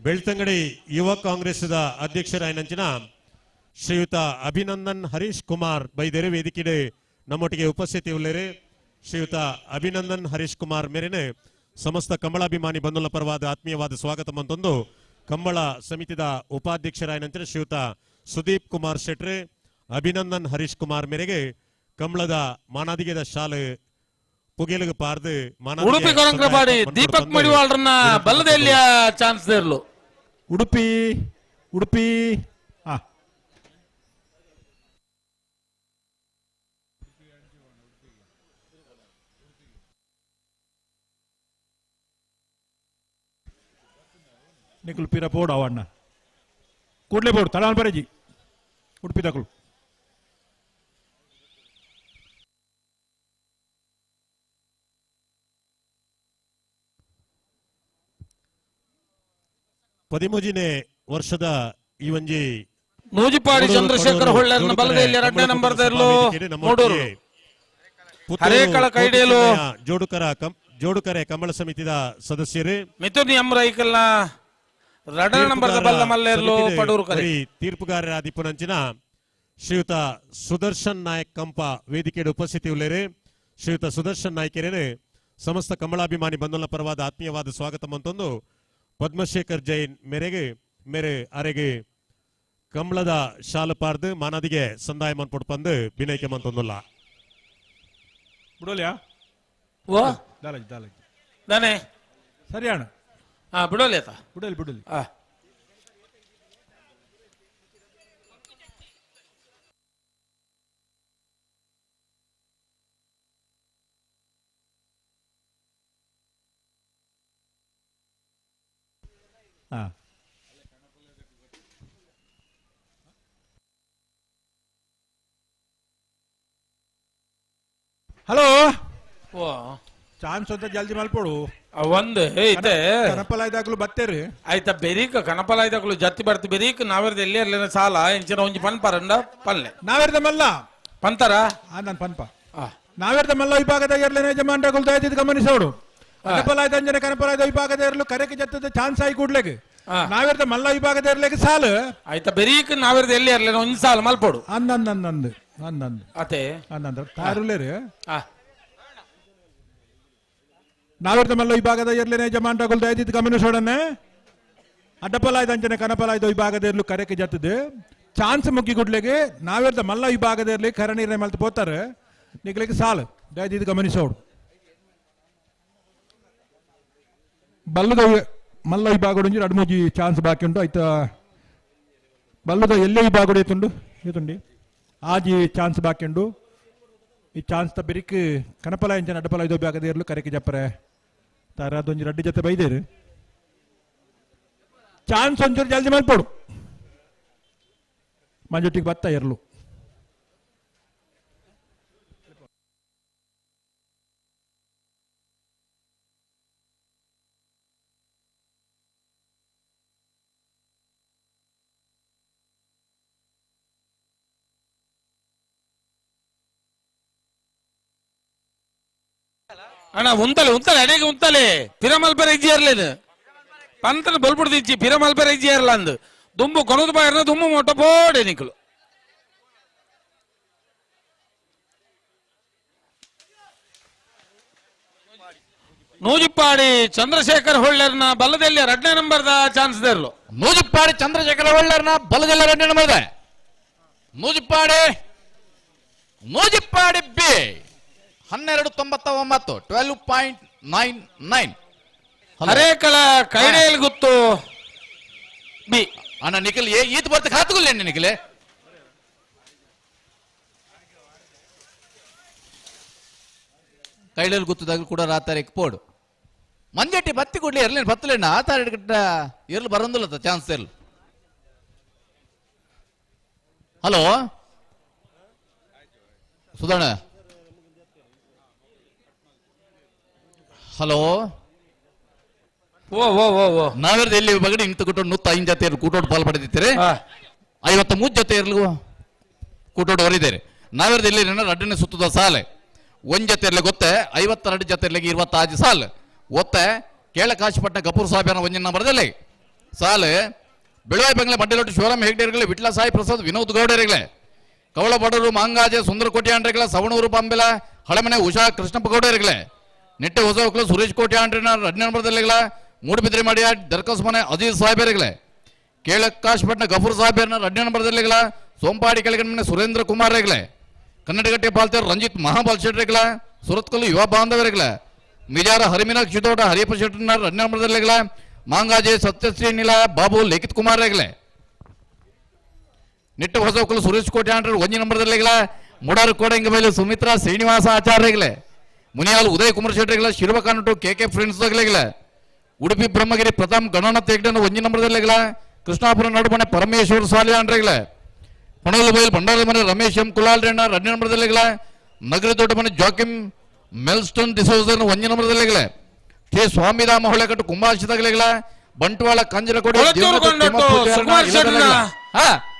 ಬೆಳ್ತಂಗಡಿ ಯುವ ಕಾಂಗ್ರೆಸ್ದ ಅಧ್ಯಕ್ಷರಾಯನಂಚಿನ ಶ್ರೀಯುತ ಅಭಿನಂದನ್ ಹರೀಶ್ ಕುಮಾರ್ ಬೈದೇರಿ ವೇದಿಕೆಡೆ ನಮ್ಮೊಟ್ಟಿಗೆ ಉಪಸ್ಥಿತಿ ಉಳ್ಳೇರಿ. ಶ್ರೀಯುತ ಅಭಿನಂದನ್ ಹರೀಶ್ ಕುಮಾರ್ ಮೇರೆನೆ ಸಮಸ್ತ ಕಂಬಳಾಭಿಮಾನಿ ಬಂಧುಲ ಪರವಾದ ಆತ್ಮೀಯವಾದ ಸ್ವಾಗತ ಮಂತೊಂದು ಕಂಬಳ ಸಮಿತಿದ ಉಪಾಧ್ಯಕ್ಷರಾಯನಂಚಿನ ಶ್ರೀಯುತ ಸುದೀಪ್ ಕುಮಾರ್ ಶೆಟ್ರೆ ಅಭಿನಂದನ್ ಹರೀಶ್ ಕುಮಾರ್ ಮೇರೆಗೆ ಕಂಬಳದ ಮಾನಾದಿಗೆದ ಶಾಲೆ ಪುಗೆಲುಗು ಪಾರ್ದು ಉಡುಪಿ ಕೊರಂಕ್ರಪಾಡಿ ದೀಪಕ್ ಮಡಿವಾಳ್ರನ್ನ ಬಲ್ಲದೆಲ್ಲಿಯ ಚಾನ್ಸ್ ದೇರ್ಲು. ಉಡುಪಿ ಉಡುಪಿ ನಿಕುಲ್ ಪೀರ ಪೋಡು ಅವಣ್ಣ ಕೂಡ್ಲೆ ಬೋಡು ತಡಾನ್ ಬರಜಿ ಉಡುಪಿ ತಕಲು. 13ನೇ ವರ್ಷದ ಈ ಒಂಜಿ ನೂಜಿಪಾಡಿ ಚಂದ್ರಶೇಖರ್ ಹೊಳ್ಳೆರ್ನ ಬಲದಲ್ಲಿ ಎರಡನೇ ನಂಬರ್ ದೇರ್ಲು ಮೂಡೂರು ಹರೇಕಳ ಕೈಡೇಲು ಜೋಡುಕರ ಜೋಡುಕರೆ ಕಂಬಳ ಸಮಿತಿದ ಸದಸ್ಯರು ಮಿಥುನ್ ಎಂ ರೈಕಲ್ನ ರಡನ ನಂಬರ್ದ ಬಲ್ಲ ಮಲ್ಲೇರ್ಲು ಪಡೂರು ಕರೆ ತೀರ್ಪುಗಾರರ ದಿಪ್ಪುನಂಚಿನ ಶ್ರೀಯುತ ಸುದರ್ಶನ್ ನಾಯಕ್ ಕಂಪ ವೇದಿಕೆಯ ಉಪಸ್ಥಿತಿ ಉಳ್ಳೇರು. ಶ್ರೀಯುತ ಸುದರ್ಶನ್ ನಾಯ್ಕರೇನು ಸಮಸ್ತ ಕಮಲಾಭಿಮಾನಿ ಬಂಧುಲ ಪರವಾದ ಆತ್ಮೀಯವಾದ ಸ್ವಾಗತ ಮಂತೊಂದು ಪದ್ಮಶೇಖರ್ ಜೈನ್ ಮೇರೆಗೆ ಮೇರೆ ಅರೆಗೆ ಕಮಲದ ಶಾಲು ಪಾರ್ದು ಮಾನದಿಗೆ ಸಂದಾಯ ಮನ್ಪೊಡು ಪಂದು ವಿನಯಕ್ಕೆ ಮಂತೊಂದುಲ್ಲ. ಬಿಡೋಲ್ಯಾ? ಓ ದಾಲಜ್ ದಾಲಜ್ ದಾನೆ ಸರಿ ಅಣ್ಣ. ಹಾ ಬಿಡೋಲಿ ಆತ. ಬಿಡೋಲಿ ಬಿಡೋಲಿ. ಹಾ ಹಾ ಹಲೋ ಓ ಚಾನ್ಸ್ ಅಂತ ಜಲ್ದಿ ಮಲ್ಪೋಡು. ಒಂದು ಐತೆ ಕನಪಲಾಯ್ದಾಗ್ಲು ಬತ್ತೇರಿ ಆಯ್ತಾ ಬೆರೀಕ್ ಕನಪಲಾಯ್ದಾಗ್ಲು ಜತ್ತಿ ಬರ್ತಿ ಬೆರೀಕ್ ನಾವೇರ್ದ ಎಲ್ಲಿ ಇರ್ಲಿನ ಸಾಲ ಇಂಚಿನ ಒಂಜಿ ಪನ್ಪರಂಡ ಪಲ್ಲೆ ನಾವೇರ್ದ ಮಲ್ಲ ಪಂತರ ನಾನು ಪನ್ಪ ನಾವೇರ್ದ ಮಲ್ಲ ವಿಭಾಗದ ಇರ್ಲಿನ ಯಜಮಾನ್ರಗಳು ದಯದಿದ್ದು ಗಮನಿಸೋಡು. ಕನಪಲಾಯ್ದ ಅಂಜನೆ ಕನಪಲಾಯ್ದ ವಿಭಾಗದ ಇರಲು ಕರೆಗೆ ಜತ್ತದ ಚಾನ್ಸ್ ಆಗಿ ಕೂಡ್ಲೆಗೆ ನಾವೇರ್ದ ಮಲ್ಲ ವಿಭಾಗದ ಇರ್ಲಿಕ್ಕೆ ಸಾಲು ಆಯ್ತಾ ಬೆರೀಕ್ ನಾವೇರ್ದ ಎಲ್ಲಿ ಇರ್ಲಿನ ಒಂಜಿ ಸಾಲ ಮಲ್ಪೋಡು. ಅಂದಂದಂದಂದು ಅಂದಂದು ಅತೆ ಅಂದಂದ್ರ ತಾರುಲೇರಿ ನಾವೇರ್ದ ಮಲ್ಲ ವಿಭಾಗದ ಇರ್ಲಿನ ಯಜಮಾನ್ರಗಳು ದಯದಿದ್ದು ಗಮನಿಸೋಡನೆ. ಅಡ್ಡಪಲಾಯ್ದ ಅಂಜನೆ ಕನಪಲಾಯ್ದ ವಿಭಾಗದ ಇರ್ಲು ಕರೆಗೆ ಜತ್ತದ ಚಾನ್ಸ್ ಮುಗ್ಗಿ ಗುಡ್ಲೆಗೆ ನಾವೇರ್ದ ಮಲ್ಲ ವಿಭಾಗದ ಇರ್ಲಿ ಕರ ನೀರೇ ಮಲ್ತು ಪೋತಾರೆ ನಿಗ್ಲಿಕ್ಕೆ ಸಾಲು ದಯದಿದ್ದು ಗಮನಿಸೋಡು. ಬಲ್ಲದ ಮಲ್ಲ ವಿಭಾಗಡು ಅಡ್ಮುಜಿ ಚಾನ್ಸ್ ಬಾಕಿ ಉಂಟು ಆಯ್ತಾ. ಬಲ್ಲದ ಎಲ್ಲೇ ವಿಭಾಗಡು ಏತುಂಡು ಏತುಂಡಿ ಆಜಿ ಚಾನ್ಸ್ ಬಾಕಿ ಉಂಡು. ಈ ಚಾನ್ಸ್ ತ ಬೆರಿಕ್ ಕನಪಲ ಇಂಚನ ಅಡ್ಡಪಲ ಇದು ವಿಭಾಗದ ಇರಲು ಕರೆಕೆ ಜಪ್ಪರೆ ತಾರ ಅದೊಂಜಿ ರಡ್ಡಿ ಜೊತೆ ಬೈದೇರು ಚಾನ್ಸ್ ಒಂಚೂರು ಜಲ್ದಿ ಮಲ್ಪೋಡು ಮಂಜೊಟ್ಟಿಗೆ ಬತ್ತ ಇರಲು. ಅಣ್ಣ ಉಂತಲೆ ಉಂತಲೆ ಅಡೇಗೆ ಉಂತಲೆ ಪಿರಮಲ್ಪರ ಇಜ್ಜಿ ಇರ್ಲೇನು ಪಂತನ ಬಲ್ಪುಡ್ದಿಜ್ಜಿ ಪಿರಮಲ್ಪರ ಇಜ್ಜಿ ಇರಲ್ಲ ಅಂದು ದುಂಬು ಕೊನದು ಬಾಯರ್ನ ದುಂಬು ಮೊಟ್ಟ ಬೋಡೆ ನಿಕ್ಕಲು. ನೂಜಿಪ್ಪಾಡಿ ಚಂದ್ರಶೇಖರ್ ಹೊಳ್ಳರ್ನ ಬಲ್ಲದಲ್ಲಿ ಎರಡನೇ ನಂಬರ್ದ ಚಾನ್ಸ್ ದೇರ್ಲು. ನೂಜಿಪ್ಪಾಡಿ ಚಂದ್ರಶೇಖರ್ ಹೊಳ್ಳರ್ನ ಬಲ್ಲದಲ್ಲಿ ಎರಡನೇ ನಂಬರ್ದ ನೂಜಿಪ್ಪಾಡಿ ನೂಜಿಪ್ಪಾಡಿ ಬಿ 12.99 12.99. ಹರೇಕಳ ಕೈಡೇಲ್ ಗುತ್ತು ಬಿ ಅಣ್ಣ ನಿಖಿಲ್ ಈತ ಬರ್ತ ಖಾತುಗುಲ್ಲ ನಿಖಿಲೆ ಕೈಡೇಲ್ ಗುತ್ತದಾಗ ಕೂಡ ರಾತಾರಿ ಪೋಡು ಮಂಜೆಟ್ಟಿ ಬತ್ತಿ ಕೂಡ್ಲಿ ಇರ್ಲಿ ಬತ್ತಲೇಣ್ಣ ಆ ತಾರ ಇರ್ಲು ಬರಂದಿಲ್ಲ ಚಾನ್ಸ್ ಇರ್ಲು. ಹಲೋ ಸುಧಣ್ಣ ಹಲೋ ಓ ಓ ಓ ಓ ನಾವೇರ್ದ ಎಲ್ಲಿ ಬಗಡಿ ಇಂತ ಕೂಟೋಡು 105 ಜೊತೆ ಕೂಟೋಡು ಪಾಲ್ ಪಡೆದಿದ್ದೀರಿ. 53 ಜೊತೆ ಇರ್ಲು ಕೂಟೋಡು ಹೊರಿದ್ದೇನೆ. ನಾವೇರ್ದ ಎಲ್ಲಿ ರಡ್ಡನೆ ಸುತ್ತದ ಸಾಲೆ ಒಂದ್ ಜೊತೆ ಇರ್ಲಿ ಗೊತ್ತೆ 52 ಜೊತೆ ಇರ್ಲಿಗೆ 26 ಸಾಲು ಒತ್ತೆ ಕೇಳಕಾಶಿಪಟ್ಟಣ ಕಪೂರ್ ಸಾಹೇಬನ ಒಂಜಿನ ನಂಬರ್ದಲ್ಲಿ ಸಾಲು ಬೆಳವಾಯಿ ಬಂಗ್ಲೆ ಮಂಡಲೊಟ್ಟು ಶಿವರಾಮ್ ಹೆಗ್ಡೇರ್ಗಳೇ ವಿಟ್ಲ ಸಾಯಿ ಪ್ರಸಾದ್ ವಿನೋದ್ ಗೌಡರಿಗಳೇ ಕವಳಬಡೂರು ಮಾಂಗಾಜೆ ಸುಂದರ ಕೋಟ್ಯಾಂಡ್ರಿಗಳ ಸವಣೂರು ಬಾಂಬೆಲ ಹಳೆಮನೆ ಉಷಾ ಕೃಷ್ಣಪ್ಪ ಗೌಡರಿಗಳೇ ನಿಟ್ಟೆ ಹೊಸ ಒಕ್ಕಲು ಸುರೇಶ್ ಕೋಟ್ಯಾಂಡ್ರಿನ ರಡ್ನೇ ನಂಬರ್ದಲ್ಲಿಗಳ ಮೂಡುಬಿದ್ರೆ ಮಾಡಿಯ ದರ್ಕಸ್ ಮನೆ ಅಜೀಜ್ ಸಾಹೇಬರಿಗಳೇ ಕೇಳಕಾಶಪಟ್ಟಣ ಗಫೂರ್ ಸಾಹೇಬರ್ನ ರಡ್ನೇ ನಂಬರ್ದಲ್ಲಿಗಳ ಸೋಂಪಾಡಿ ಕೆಳಗಿನ ಮನೆ ಸುರೇಂದ್ರ ಕುಮಾರ್ ರೇಗ್ಲೆ ಕನ್ನಡಗಟ್ಟೆ ಪಾಲ್ತೇರ್ ರಂಜಿತ್ ಮಹಾಬಲ್ ಶೆಟ್ರಿಗಳ ಸುರತ್ಕಲ್ಲು ಯುವ ಬಾಂಧವರಿಗಳೇ ಮಿಜಾರ ಹರಿಮೀನಾಕ್ಷಿ ತೋಟ ಹರಿಯಪ್ಪ ಶೆಟ್ಟರ್ನ ರಡ್ನೇ ನಂಬರ್ದಲ್ಲಿಗಳ ಮಾಂಗಾಜೆ ಸತ್ಯಶ್ರೀ ನೀಲ ಬಾಬು ಲಿಖಿತ್ ಕುಮಾರ್ ರೇಗ್ಲೆ ನಿಟ್ಟ ಹೊಸ ಒಕ್ಕಲು ಸುರೇಶ್ ಕೋಟ್ಯಾಂಡ್ರ ಒಂಜಿ ನಂಬರ್ದಲ್ಲಿಗಳ Mudaru ಕೋಡಂಗಬೈಲು Sumitra Srinivasa ಆಚಾರ್ಯಗಳೇ Muniyal Uday Kumar ಶೆಟ್ಟರ್ಗಳ ಶಿರ್ವಕಾನಟು K K friends ದಗಲೆಗಳ Udupi Brahmagiri ಪ್ರಥಮ್ ಗಣನಾಥ್ ಹೆಗ್ಡೆನ ಒಂಜಿ ನಂಬರ್ದಲ್ಲಿಗಳ ಕೃಷ್ಣಾಪುರ ನಡುಮನೆ ಪರಮೇಶ್ವರ ಸಾಲಿಯಾಂಡ್ರೆಗಳ ಹೊಣಲಬೈಲ್ ಭಂಡಾರ ಮನೆ ರಮೇಶ್ ಎಂ ಕುಲಾಲ್ರೆಣ್ಣ ಎರಡನೇ ನಂಬರ್ದಲ್ಲಿಗಳ ನಗರ ದೊಡ್ಡ ಮನೆ ಜಾಕಿಮ್ ಮೆಲ್ಸ್ಟನ್ ಡಿಸೋಜನ್ ಒಂಜಿ ನಂಬರ್ದಲ್ಲಿಗಳ ಕೆ ಸ್ವಾಮಿರಾಮ ಹೊಳೆಕಟ್ಟು ಕುಂಬಾಶಿದಾಗಲೆಗಳ ಬಂಟ್ವಾಳ ಕಂಜನಕೋಡಿ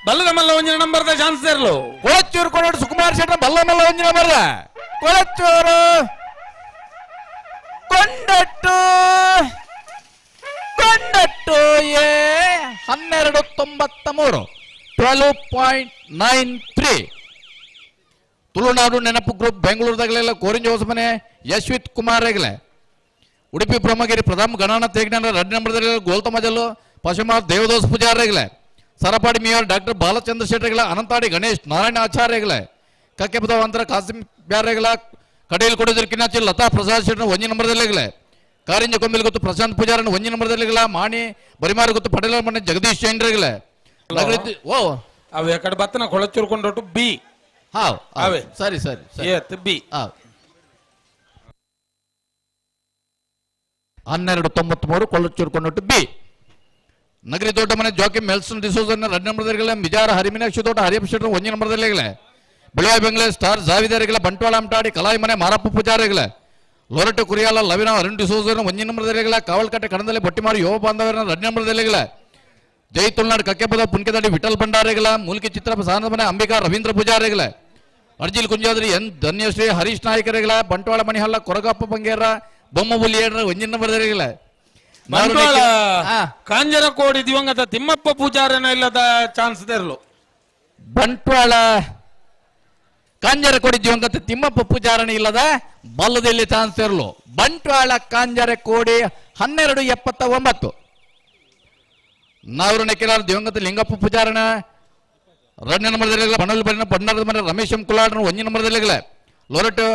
ಬಲ್ಲದ ಮಲ್ಲ ಒಂಜಿನ ನಂಬರ್ದ ಚಾನ್ಸ್ ಇರಲು ಕೊಳಚೂರು ಕೊಡೋಡು ಸುಕುಮಾರ್ ಶೆಟ್ಟರ್ ಬಲ್ಲ ಮಲ್ಲ ಒಂಜಿನ ನಂಬರ್ದ ಕೊಳಚೂರು ಕೊಂಡಟ್ಟು ಕೊಂಡಟ್ಟು ಎ 12.93 12.93. ತುಳುನಾಡು ನೆನಪು ಗ್ರೂಪ್ ಬೆಂಗಳೂರದಾಗಲೆಲ್ಲ ಕೋರಿಂಜ ಹೊಸಮನೆ ಯಶ್ವಿತ್ ಕುಮಾರ್ ಹೆಗ್ಲೆ. ಉಡುಪಿ ಬ್ರಹ್ಮಗಿರಿ ಪ್ರಥಮ ಗಣಾನ ತೇಗ್ನ 2 ನಂಬರ್ದಲ್ಲಿ ಗೋಲ್ತಮಜಲು ಪಶುಮಾರ್ ದೇವದೋಸ್ ಪೂಜಾರ್ ಹೆಗ್ಲೆ. ಸರಪಾಡಿ ಮೇಯರ್ ಡಾಕ್ಟರ್ ಬಾಲಚಂದ್ರ ಶೆಟ್ಟರ್ಗಳ ಅನಂತಾಡಿ ಗಣೇಶ್ ನಾರಾಯಣ ಆಚಾರ್ಯಗಳೇ. ಕಕ್ಕೆಪದವಂತರ ಕಾಸಿಂ ಬ್ಯಾರೆಗಳ ಕಡೇಲ್ ಕೊಡೋದ್ರ ಕಿನ್ನಾಚಿ ಲತಾ ಪ್ರಸಾದ್ ಶೆಟ್ಟರ್ 1 ನಂಬರ್ದಲ್ಲಿಗಳೇ. ಕಾರಿಂಜ ಕೊಂಬಿಲ್ ಗೊತ್ತು ಪ್ರಶಾಂತ್ ಪೂಜಾರನ್ 1 ನಂಬರ್ದಲ್ಲಿಗಳ. ಮಾಣಿ ಬರಿಮಾರು ಗೊತ್ತು ಪಟೇಲ ಮನೆ ಜಗದೀಶ್ ಜೈನ್ರಗಳೇ. ಓ ಅವೆ ಕಡೆ ಬತ್ತನ ಕೊಳಚೂರ್ಕೊಂಡೊಟ್ಟು ಬಿ ಹಾ ಅವೇ ಸರಿ ಸರಿ ಏತ್ ಬಿ 12.93 ಕೊಳಚೂರ್ಕೊಂಡೊಟ್ಟು ಬಿ. ನಗರಿ ದೊಡ್ಡ ಮನೆ ಜಾಕಿ ಮೆಲ್ಸನ್ ಡಿಸೋಜನ್ 2 ನಂಬರ್ದಲ್ಲಿಗಳೇ. ಮಿಜಾರ ಹರಿಮೀನಾಕ್ಷಿ ತೋಟ ಹರಿಯಪ್ಪ ಶೆಟ್ಟರ್ 1 ನಂಬರ್ದಲ್ಲಿಗಳೇ. ಬಿಳುವಾಯಿ ಬೆಂಗ್ಲೆ ಸ್ಟಾರ್ ಜಾವಿದಾರಿಗಳ ಬಂಟ್ವಾಳ ಅಮಟಾಡಿ ಕಲಾಯಿ ಮನೆ ಮಾರಪ್ಪ ಪೂಜಾರಿಗಳೇ. ಲೋರಟು ಕುರಿಯಾಲ ಲವಿನ ಅರುಣ್ ಡಿಸೋಜನ್ 1 ನಂಬರ್ದಲ್ಲಿಗಳೇ. ಕಾವಲ್ಕಟ್ಟೆ ಕಣದಲ್ಲಿ ಬಟ್ಟಿಮಾರಿ ಯುವ ಬಾಂಧವರನ್ನ 2 ನಂಬರ್ದಲ್ಲಿಗಳೇ. ಜೈ ತುಳುನಾಡು ಕಕ್ಕೆಪದ ಪುನ್ಕೆದಾಡಿ ವಿಠಲ್ ಭಂಡಾರಿಗಳ. ಮೂಲ್ಕಿ ಚಿತ್ರ ಸಾನದ ಮನೆ ಅಂಬಿಕಾ ರವೀಂದ್ರ ಪೂಜಾರಿಗಳೇ. ಅರ್ಜಿಲ್ ಕುಂಜಾದ್ರಿ ಎನ್ ಧನ್ಯಶ್ರೀ ಹರೀಶ್ ನಾಯಕರಿಗಳ. ಬಂಟ್ವಾಳ ಮಣಿಹಳ್ಳ ಕೊರಗಪ್ಪ ಬಂಗೇರ ಬೊಮ್ಮಬುಲಿಯರ 1 ನಂಬರ್ದಲ್ಲಿಗಳೇ. ಬಂಟ್ವಾಳ ಕಾಂಜನಕೋಡಿ ದಿವಂಗತ ತಿಮ್ಮಪ್ಪ ಪೂಜಾರನ ಇಲ್ಲದ ಚಾನ್ಸ್ ಇರಲು. ಬಂಟ್ವಾಳ ಕಾಂಜರಕೋಡಿ ದಿವಂಗತ ತಿಮ್ಮಪ್ಪ ಪೂಜಾರನ ಇಲ್ಲದ ಬಲ್ಲದಲ್ಲಿ ಚಾನ್ಸ್ ಇರಲು. ಬಂಟ್ವಾಳ ಕಾಂಜರಕೋಡಿ 12.79. ನಾವರು ನೆಕ್ಕಿಲಾರ ದಿವಂಗತ ಲಿಂಗಪ್ಪ ಪೂಜಾರನ 2 ನಂಬರ್ದಲ್ಲಿ. ಬಣಲ್ ಬಣ್ಣ ಬಣ್ಣದ ಮನೆ ರಮೇಶ್ ಎಂ ಕುಲಾಡ್ನ 1 ನಂಬರ್ದಲ್ಲಿಗಳೇ. ಲೊರಟು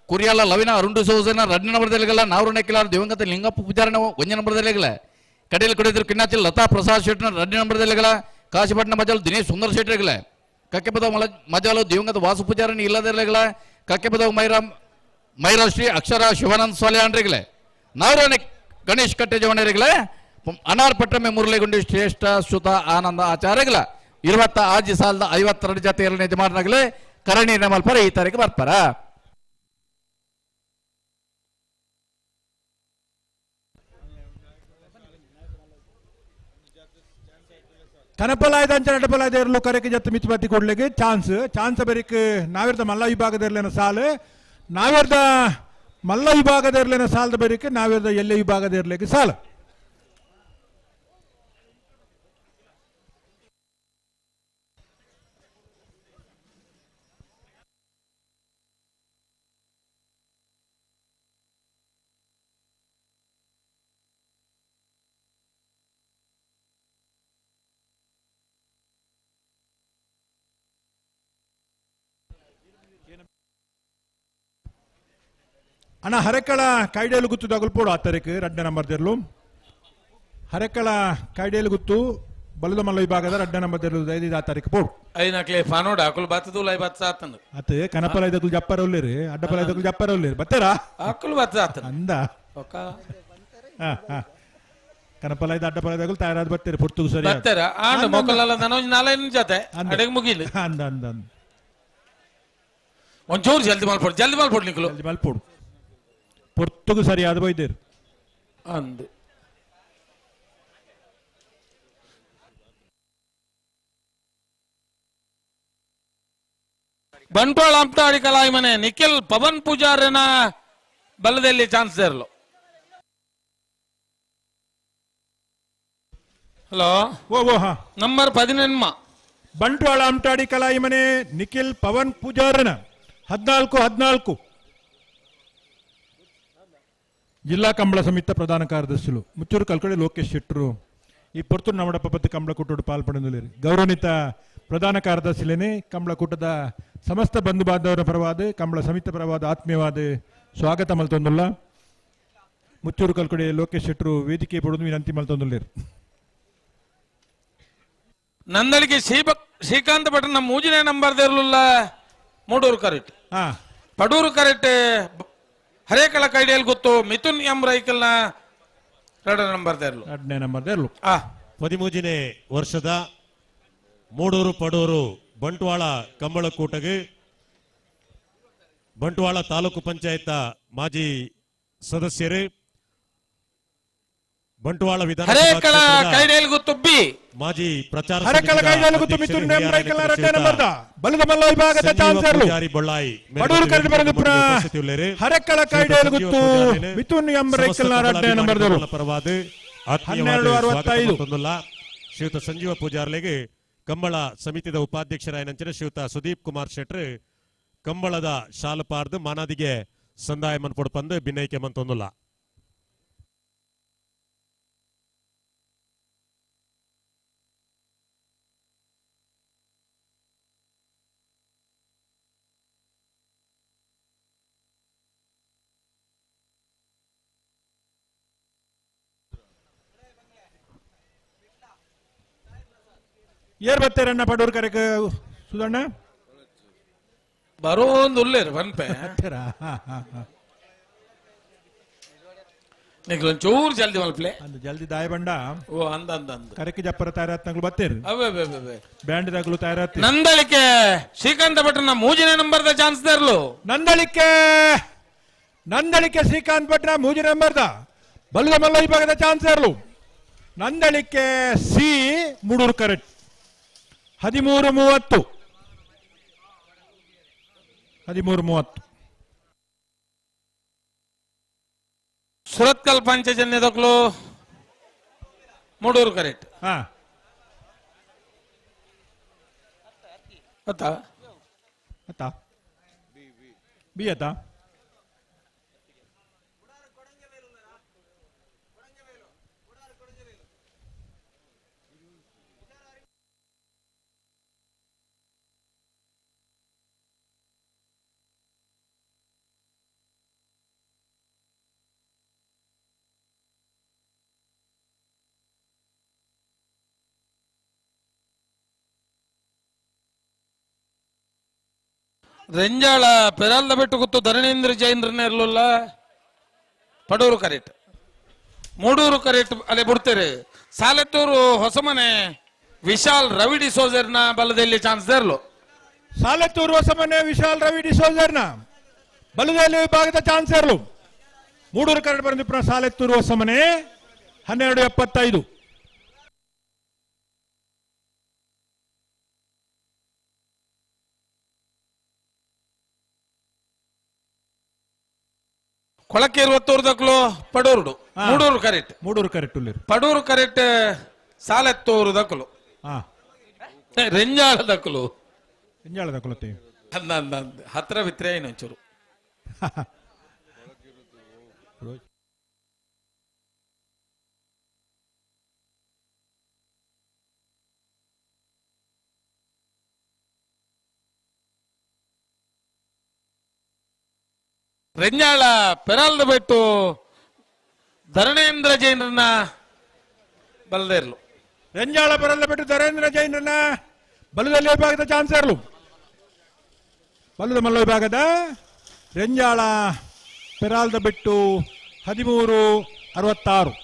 ಕುರಿಯಾಲ ಲವಿನ ಅರುಣ್ ಡಿಸೋಜನ 2 ನಂಬರ್ದಲ್ಲಿಗಳ. ನಾವರು ನೆಕ್ಕಿಲಾರ ದಿವಂಗತ ಲಿಂಗಪ್ಪ ಪೂಜಾರನ 1 ನಂಬರ್ದಲ್ಲಿಗಳೇ. ಕಡೀಲ್ ಕುಡಿದ್ರು ಕಿನ್ನಾಚಿ ಲತಾ ಪ್ರಸಾದ್ ಶೆಟ್ಟರ್ನ 2 ನಂಬರ್ದಲ್ಲಿಗಳ. ಕಾಶಿಪಟ್ಟಣ ಮಜಾಲು ದಿನೇಶ್ ಸುಂದರ್ ಶೆಟ್ಟರ್ಗಳೇ. ಕಕ್ಕೆಪದ ಮಜಾಲು ದಿವಂಗತ ವಾಸು ಪೂಜಾರನ ಇಲ್ಲದಿರಲಿಗಳ. ಕಕ್ಕೆಪದ ಮೈರಾಶ್ರೀ ಅಕ್ಷರ ಶಿವಾನಂದ ಸೋಲೆ ನಾವರನೆ ಗಣೇಶ್ ಕಟ್ಟೆಜವಣರಿಗಳೇ. ಅನಾರ್ ಪಟ್ಟಮೆ ಮುರಳಿಗುಂಡಿ ಶ್ರೇಷ್ಠ ಸುತ ಆನಂದ ಆಚಾರ್ಯಗಳ 26 ಸಾಲದ 52 ಜಾತಿ ಎರಡನೇ ಯಜಮಾನರಾಗಲೇ ಕರಣಿ ನಮಲ್ಪರ ಈ ತಾರೀಕು ಬರ್ತಾರ. ಕನಪಲಾಯದ ಅಂಚನೆ ಅಡ್ಡಪಲಾಯದ ಇರಲು ಕರೆಗೆ ಜತ್ತು ಮಿಚ್ಚುಬತ್ತಿ ಕೊಡ್ಲಿಕ್ಕೆ ಚಾನ್ಸ್ ಚಾನ್ಸ್ ಬರೀಕ್ ನಾವಿರ್ದ ಮಲ್ಲ ವಿಭಾಗದ ಇರಲೇನ ಸಾಲು ನಾವಿರ್ದ ಮಲ್ಲ ವಿಭಾಗದ ಇರಲೇನ ಸಾಲದ ಬರೀಕ್ ನಾವಿರ್ದ ಎಲ್ಲೆ ವಿಭಾಗದ ಇರಲಿಕ್ಕೆ ಸಾಲ. ಅಣ್ಣ ಹರೆಕಳ ಕೈಡೇಲು ಗುತ್ತು ತಗಲ್ಪೋಡು ಆ ತಾರೀಕು 2 ನಂಬರ್ ತೆರಲು. ಹರೆಕಳ ಕೈಡೇಲು ಗುತ್ತು ಬಲದ ಮಲ್ಲ ವಿಭಾಗದ 2 ನಂಬರ್ ತೆರಲು ದಯದಿದ್ದು ಆ ತಾರೀಕು ಪೋಡು. ಐನಕ್ಲೆ ಫಾನೋಡ ಅಕುಲ್ ಬತ್ತದು ಲೈ ಬತ್ತ ಸಾತಂದು. ಅತ್ ಕನಪಲ ಐದಕ್ಕೂ ಜಪ್ಪರ ಉಲ್ಲೇರಿ ಅಡ್ಡಪಲ ಐದಕ್ಕೂ ಜಪ್ಪರ ಉಲ್ಲೇರಿ ಬತ್ತಾರಾ ಅಕುಲ್ ಬತ್ತ ಸಾತನ ಅಂದ ಒಕ್ಕ ಕನಪಲ ಐದು ಅಡ್ಡಪಲ ಐದಕ್ಕೂ ತಯಾರಾದ ಬತ್ತೀರಿ ಪುರ್ತುಗು ಸರಿ ಬತ್ತಾರ ಆಂಡ ಮೊಕಲಲ್ಲ ನನೋಜ್ ನಾಲೈನ ಜೊತೆ ಅಡೆಗೆ ಮುಗಿಲಿ ಅಂದ ಅಂದ ಅಂದ ಒಂಚೂರು ಜಲ್ದಿ ಮಲ್ಪೋಡು ಜಲ್ದಿ ಮಲ್ಪೋಡು ನಿಕ್ಲು ಜಲ್ದಿ ಮಲ್ಪೋಡು ಪೊರ್ತುಗು ಸರಿಯಾದ ಬೈದೇರು ಅಂದು ಬಂಟ್ವಾಳ ಅಂಪ್ತಾಡಿ ಕಲಾಯಿ ಮನೆ ನಿಖಿಲ್ ಪವನ್ ಪೂಜಾರನ ಬಲದಲ್ಲಿ ಚಾನ್ಸ್ ಇರಲು. ಹಲೋ ಓ ಓ ಹಾ ನಂಬರ್ 18 ಬಂಟ್ವಾಳ ಅಂಪ್ತಾಡಿ ಕಲಾಯಿ ಮನೆ ನಿಖಿಲ್ ಪವನ್ ಪೂಜಾರನ 14 14. ಜಿಲ್ಲಾ ಕಂಬಳ ಸಮಿತಿ ಪ್ರಧಾನ ಕಾರ್ಯದರ್ಶಿಲು ಮುಚ್ಚೂರು ಕಲ್ಕಡೆ ಲೋಕೇಶ್ ಶೆಟ್ಟರು ಈ ಪೊರ್ತೂರು ನಮಡಪ್ಪ ಪತ್ತು ಕಂಬಳಕೂಟೋಡು ಪಾಲ್ಪಡೆದುಳ್ಳೇರು. ಗೌರವಾನ್ವಿತ ಪ್ರಧಾನ ಕಾರ್ಯದರ್ಶಿಲೇನೆ ಕಂಬಳಕೂಟದ ಸಮಸ್ತ ಬಂಧು ಬಾಂಧವರ ಪರವಾದ ಕಂಬಳ ಸಮಿತಿ ಪರವಾದ ಆತ್ಮೀಯವಾದ ಸ್ವಾಗತ ಮಲ್ತೊಂದುಲ್ಲ. ಮುಚ್ಚೂರು ಕಲ್ಕಡೆ ಲೋಕೇಶ್ ಶೆಟ್ಟರು ವೇದಿಕೆ ಪಡೆದು ವಿನಂತಿ ಮಲ್ತೊಂದುಳ್ಳೇರು. ನಂದಳಿಗೆ ಶ್ರೀಕಾಂತ ಭಟ್ನ 3ನೇ ನಂಬರ್ ದೇರ್ಲುಲ್ಲ ಮೂಡೂರು ಕರೆಕ್ಟ್ ಪಡೂರು ಕರೆಕ್ಟ್ ಹರೇಕಳ ಕೈಡಿಯಲ್ಲಿ ಗೊತ್ತು ಮಿಥುನ್ ಎಂ ರೈಕಲ್ನ 2 ನಂಬರ್ ದೇರ್ಲು 2ನೇ ನಂಬರ್ ದೇರ್ಲು. 13ನೇ ವರ್ಷದ ಮೂಡೂರು ಪಡೂರು ಬಂಟ್ವಾಳ ಕಂಬಳಕೂಟಗೆ ಬಂಟ್ವಾಳ ತಾಲೂಕು ಪಂಚಾಯತ್ ಮಾಜಿ ಸದಸ್ಯರು ಬಂಟ್ವಾಳ ಹರೇಕಳ ವಿಧಾನಸಭಾ ಕೈಡೇಲ್ ಗೊತ್ತು ಬಿ ಮಾಜಿ ಪ್ರಚಾರ ಹರೇಕಳ ಕೈಡೇಲ್ ಗೊತ್ತು ಮಿಥುನ್ ಎಂ ರೈಕಲ್ನ 2ನೇ ನಂಬರ್ದ ಬಲದ ಮಲ್ಲ ವಿಭಾಗದ ಚಾನ್ಸರ್ಲು ಪೂಜಾರಿ ಬೊಳ್ಳಾಯಿ ಪಡೂರು ಕರೆದು ಬರೆದು ಹರೇಕಳ ಕೈಡೇಲ್ ಗೊತ್ತು ಮಿಥುನ್ ಎಂ ರೈಕಲ್ನ 2ನೇ ನಂಬರ್ದವರು ಪರವಾದ ಆತ್ಮೀಯವಾದ ಶ್ರೀಯುತ ಸಂಜೀವ ಪೂಜಾರ್ಲೆಗೆ ಕಂಬಳ ಸಮಿತಿದ ಉಪಾಧ್ಯಕ್ಷರಾಯನಂಚಿನ ಶ್ರೀಯುತ ಸುದೀಪ್ ಕುಮಾರ್ ಶೆಟ್ರ್ ಕಂಬಳದ ಶಾಲಪಾರ್ದು ಮಾನಾದಿಗೆ ಸಂದಾಯ ಮನ್ಪೊಡು ಪಂದು ಬಿನ್ನೈಕೆ ಮಂತೊಂದುಲ್ಲ. ಏರ್ ಬತ್ತೇರಣ್ಣ ಪಡೂರು ಕರೆಕ್ ಸುಧಣ್ಣ ಬರೋಂದು ಉಲ್ಲೇರು ಬನ್ಪೆ ನಿಕ್ಲು ಒಂಚೂರು ಜಲ್ದಿ ಮಲ್ಪ್ಲೆ ಅಂದ್ ಜಲ್ದಿ ದಾಯ ಬಂಡ ಓ ಅಂದ ಅಂದ ಅಂದ ಕರೆಕ್ ಜಪ್ಪರ ತಯಾರಾತ್ನಗಳು ಬತ್ತೇರು ಅವೇ ಅವೇ ಅವೇ ಬ್ಯಾಂಡ್ ದಾಗಲು ತಯಾರಾತಿ. ನಂದಳಿಕೆ ಶ್ರೀಕಾಂತ ಭಟ್ರನ ಮೂಜನೇ ನಂಬರ್ದ ಚಾನ್ಸ್ ತರಲು. ನಂದಳಿಕೆ ನಂದಳಿಕೆ ಶ್ರೀಕಾಂತ್ ಭಟ್ರ ಮೂಜನೇ ನಂಬರ್ದ ಬಲ್ಲದ ಮಲ್ಲ ವಿಭಾಗದ ಚಾನ್ಸ್ ಇರಲು. ನಂದಳಿಕೆ ಸಿ ಮೂಡೂರು ಕರೆಕ್ಟ್ 13:30 13:30. ಸುರತ್ಕಲ್ ಪಂಚಜನ್ಯದಕ್ಲು ಮೂಡೂರು ಕರೆಕ್ಟ್. ಹಾ ಅತ್ತಾ ಅತ್ತಾ ಬಿ ಅತ್ತಾ ರೆಂಜಾಳ ಪೆರಾಲ್ದ ಬೆಟ್ಟು ಗೊತ್ತು ಧರಣೇಂದ್ರ ಜೈನ್ರನ್ನ ಇರಲಿಲ್ಲ ಪಡೂರು ಕರೆಕ್ಟ್ ಮೂಡೂರು ಕರೆಕ್ಟ್ ಅಲ್ಲೇ ಬಿಡ್ತೇರೆ. ಸಾಲೆತ್ತೂರು ಹೊಸಮನೆ ವಿಶಾಲ್ ರವಿ ಡಿಸೋಜರ್ನ ಬಲದಲ್ಲಿ ಚಾನ್ಸ್ ಇರಲು. ಸಾಲೆತ್ತೂರು ಹೊಸಮನೆ ವಿಶಾಲ್ ರವಿ ಡಿಸೋಜರ್ನ ಬಲದಲ್ಲಿ ವಿಭಾಗದ ಚಾನ್ಸ್ ಇರಲು. ಮೂಡೂರು ಕರೆಕ್ಟ್ ಬಂದಿಪ್ಪ ಸಾಲೆತ್ತೂರು ಹೊಸಮನೆ 12:75. ಕೊಳಕ್ಕೆ ಇರುವತ್ತೂರು ಪಡೂರುಡು Mudur correct Mudur correct Padur correct Salettur ದಕ್ಕಲು ರೆಂಜಾಳ ದಕ್ಕಲು ರೆಂಜಾಳ ದಕ್ಕಲು ಹತ್ರ ಬಿತ್ರೆ ಒಂಚೂರು. ರೆಂಜಾಳ ಪೆರಾಲ್ದ ಬೆಟ್ಟು ಧರಣೇಂದ್ರ ಜೈನರನ್ನ ಬಲದೇ ಇರಲು. ರೆಂಜಾಳ ಪೆರಾಲ್ದ ಬೆಟ್ಟು ಧರೇಂದ್ರ ಜೈನರನ್ನ ಬಲದಲ್ಲಿ ವಿಭಾಗದ ಚಾನ್ಸ್ ಇರಲು. ಬಲದ ಮಲ್ಲ ವಿಭಾಗದ ರೆಂಜಾಳ ಪೆರಾಲ್ದ ಬೆಟ್ಟು 13:66.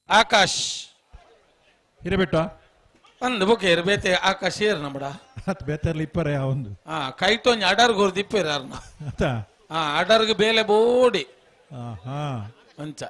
ಆಕಾಶ್ ಹಿರೇಬೆಟ್ಟ ಅಂದ್ ಬೊಕೆ ಇರಬೇತೆ ಆಕಾಶ್ ಏರ್ ನಮ್ಮಡ ಅತ್ ಬೇತರ್ಲಿ ಇಪ್ಪರೆ ಒಂದು ಹಾ ಕೈಟೊಂಜಿ ಅಡರ್ಗ್ ಹೊರ್ದು ಇಪ್ಪೇರ್ ಯಾರನ್ನ ಅತ್ತ ಹಾ ಅಡರ್ಗ್ ಬೇಲೆ ಬೋಡಿ ಹಾ ಅಂಚ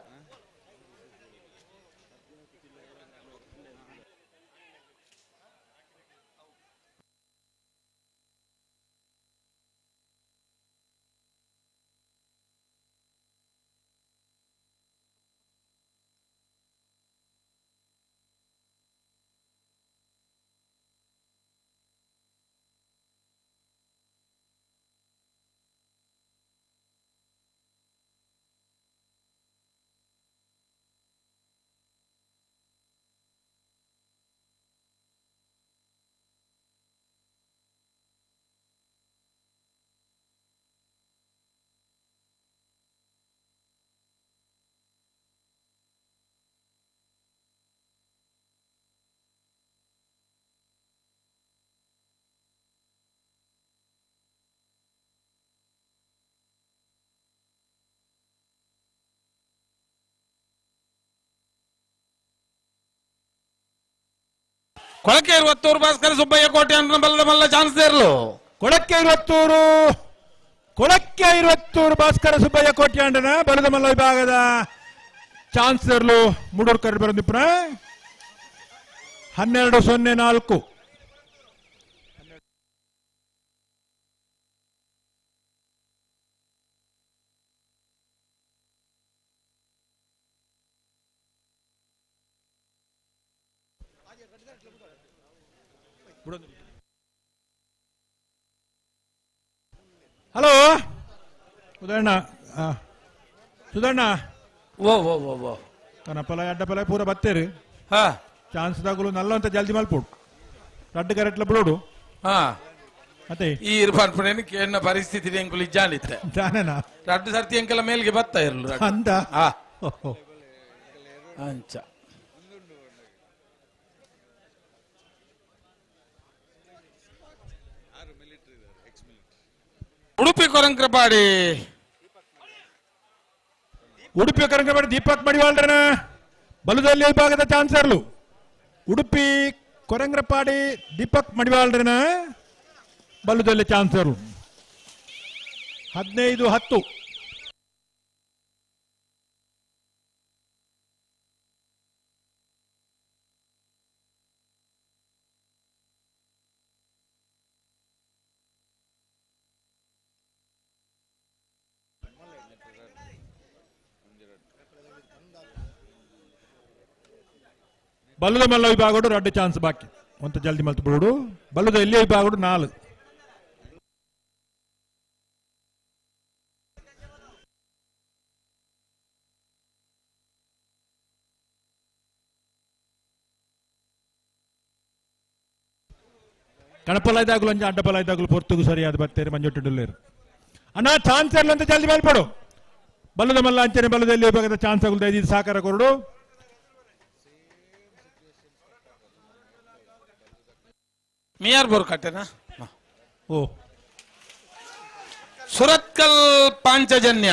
ಕೊಳಕೆ ಇರುವತ್ತೂರು ಭಾಸ್ಕರ ಸುಬ್ಬಯ್ಯ ಕೋಟೆ ಅಂತ ಬಲ್ಲದ ಮಲ್ಲ ಚಾನ್ಸ್ ಇರಲು. ಕೊಳಕ್ಕೆ ಇರುವತ್ತೂರು ಕೊಳಕ್ಕೆ ಇರುವತ್ತೂರು ಭಾಸ್ಕರ ಸುಬ್ಬಯ್ಯ ಕೋಟ್ಯಾಂಡನ ಬಲದ ಮಲ್ಲ ವಿಭಾಗದ ಚಾನ್ಸ್ ಇರಲು Moodur curd ಬರಂದಿಪ್ಪನ 12-04. Hello Sudanna, Sudanna ಓ ಓ ಓ ಓ ಕನಪಲ ಅಡ್ಡಪಲ ಪೂರ ಬತ್ತೇರು. ಹಾ ಚಾನ್ಸ್ ದಾಗುಲು ನಲ್ಲಂತ ಜಲ್ದಿ ಮಲ್ಪೋಡು, ರಡ್ಡು ಕರೆಟ್ಲ ಬಿಡೋಡು. ಹಾ ಅದೇ ಈ ಇರ್ಬಾರ್ದು ಕೇಳಿನ ಪರಿಸ್ಥಿತಿ ಎಂಕುಲು ಇಜ್ಜಾನಿತ್ತೆ ಜಾನೇನಾ ರಡ್ಡು ಸರ್ತಿ ಎಂಕೆಲ್ಲ ಮೇಲ್ಗೆ ಬತ್ತ ಇರ್ಲು ಅಂದ ಹಾ ಅಂಚ ಉಡುಪಿ ಕೊರಂಕ್ರಪಾಡಿ, ಉಡುಪಿ ಕೊರಂಕ್ರಪಾಡಿ ದೀಪಕ್ ಮಡಿವಾಳ್ರನ ಬಲದಲ್ಲಿ ವಿಭಾಗದ ಚಾನ್ಸರ್ಲು. ಉಡುಪಿ ಕೊರಂಗ್ರಪಾಡಿ ದೀಪಕ್ ಮಡಿವಾಳ್ರನ ಬಲದಲ್ಲಿ ಚಾನ್ಸರ್ಲು. 15-10. ಬಲ್ಲದ ಮಲ್ಲ ವಿಭಾಗಡು 2 ಚಾನ್ಸ್ ಬಾಕಿ, ಒಂತ ಜಲ್ದಿ ಮಲ್ತು ಬಿಡು. ಬಲ್ಲದ ಎಲ್ಲಿ ವಿಭಾಗಡು 4. ಕಣಪಲಾಯ್ದಾಗಲು ಅಂಜ ಅಡ್ಡಪಲಾಯ್ದಾಗಲು ಪೊರ್ತುಗು ಸರಿಯಾದ ಬತ್ತೇರಿ ಮಂಜೊಟ್ಟಿಡುಲ್ಲೇರು ಅಣ್ಣ. ಚಾನ್ಸ್ ಇರಲ್ಲ ಅಂತ ಜಲ್ದಿ ಮಲ್ಪಡು. ಬಲ್ಲದ ಮಲ್ಲ ಅಂಚನೆ ಬಲ್ಲದ ಎಲ್ಲಿ ವಿಭಾಗದ ಚಾನ್ಸ್ ಆಗುದು 5 ಸಹಕಾರ ಕೊರಡು. ಮಿಯಾರ್ ಬೋರ್ಕಟ್ಟೆನಾ? ಓ ಸುರತ್ಕಲ್ ಪಾಂಚಜನ್ಯ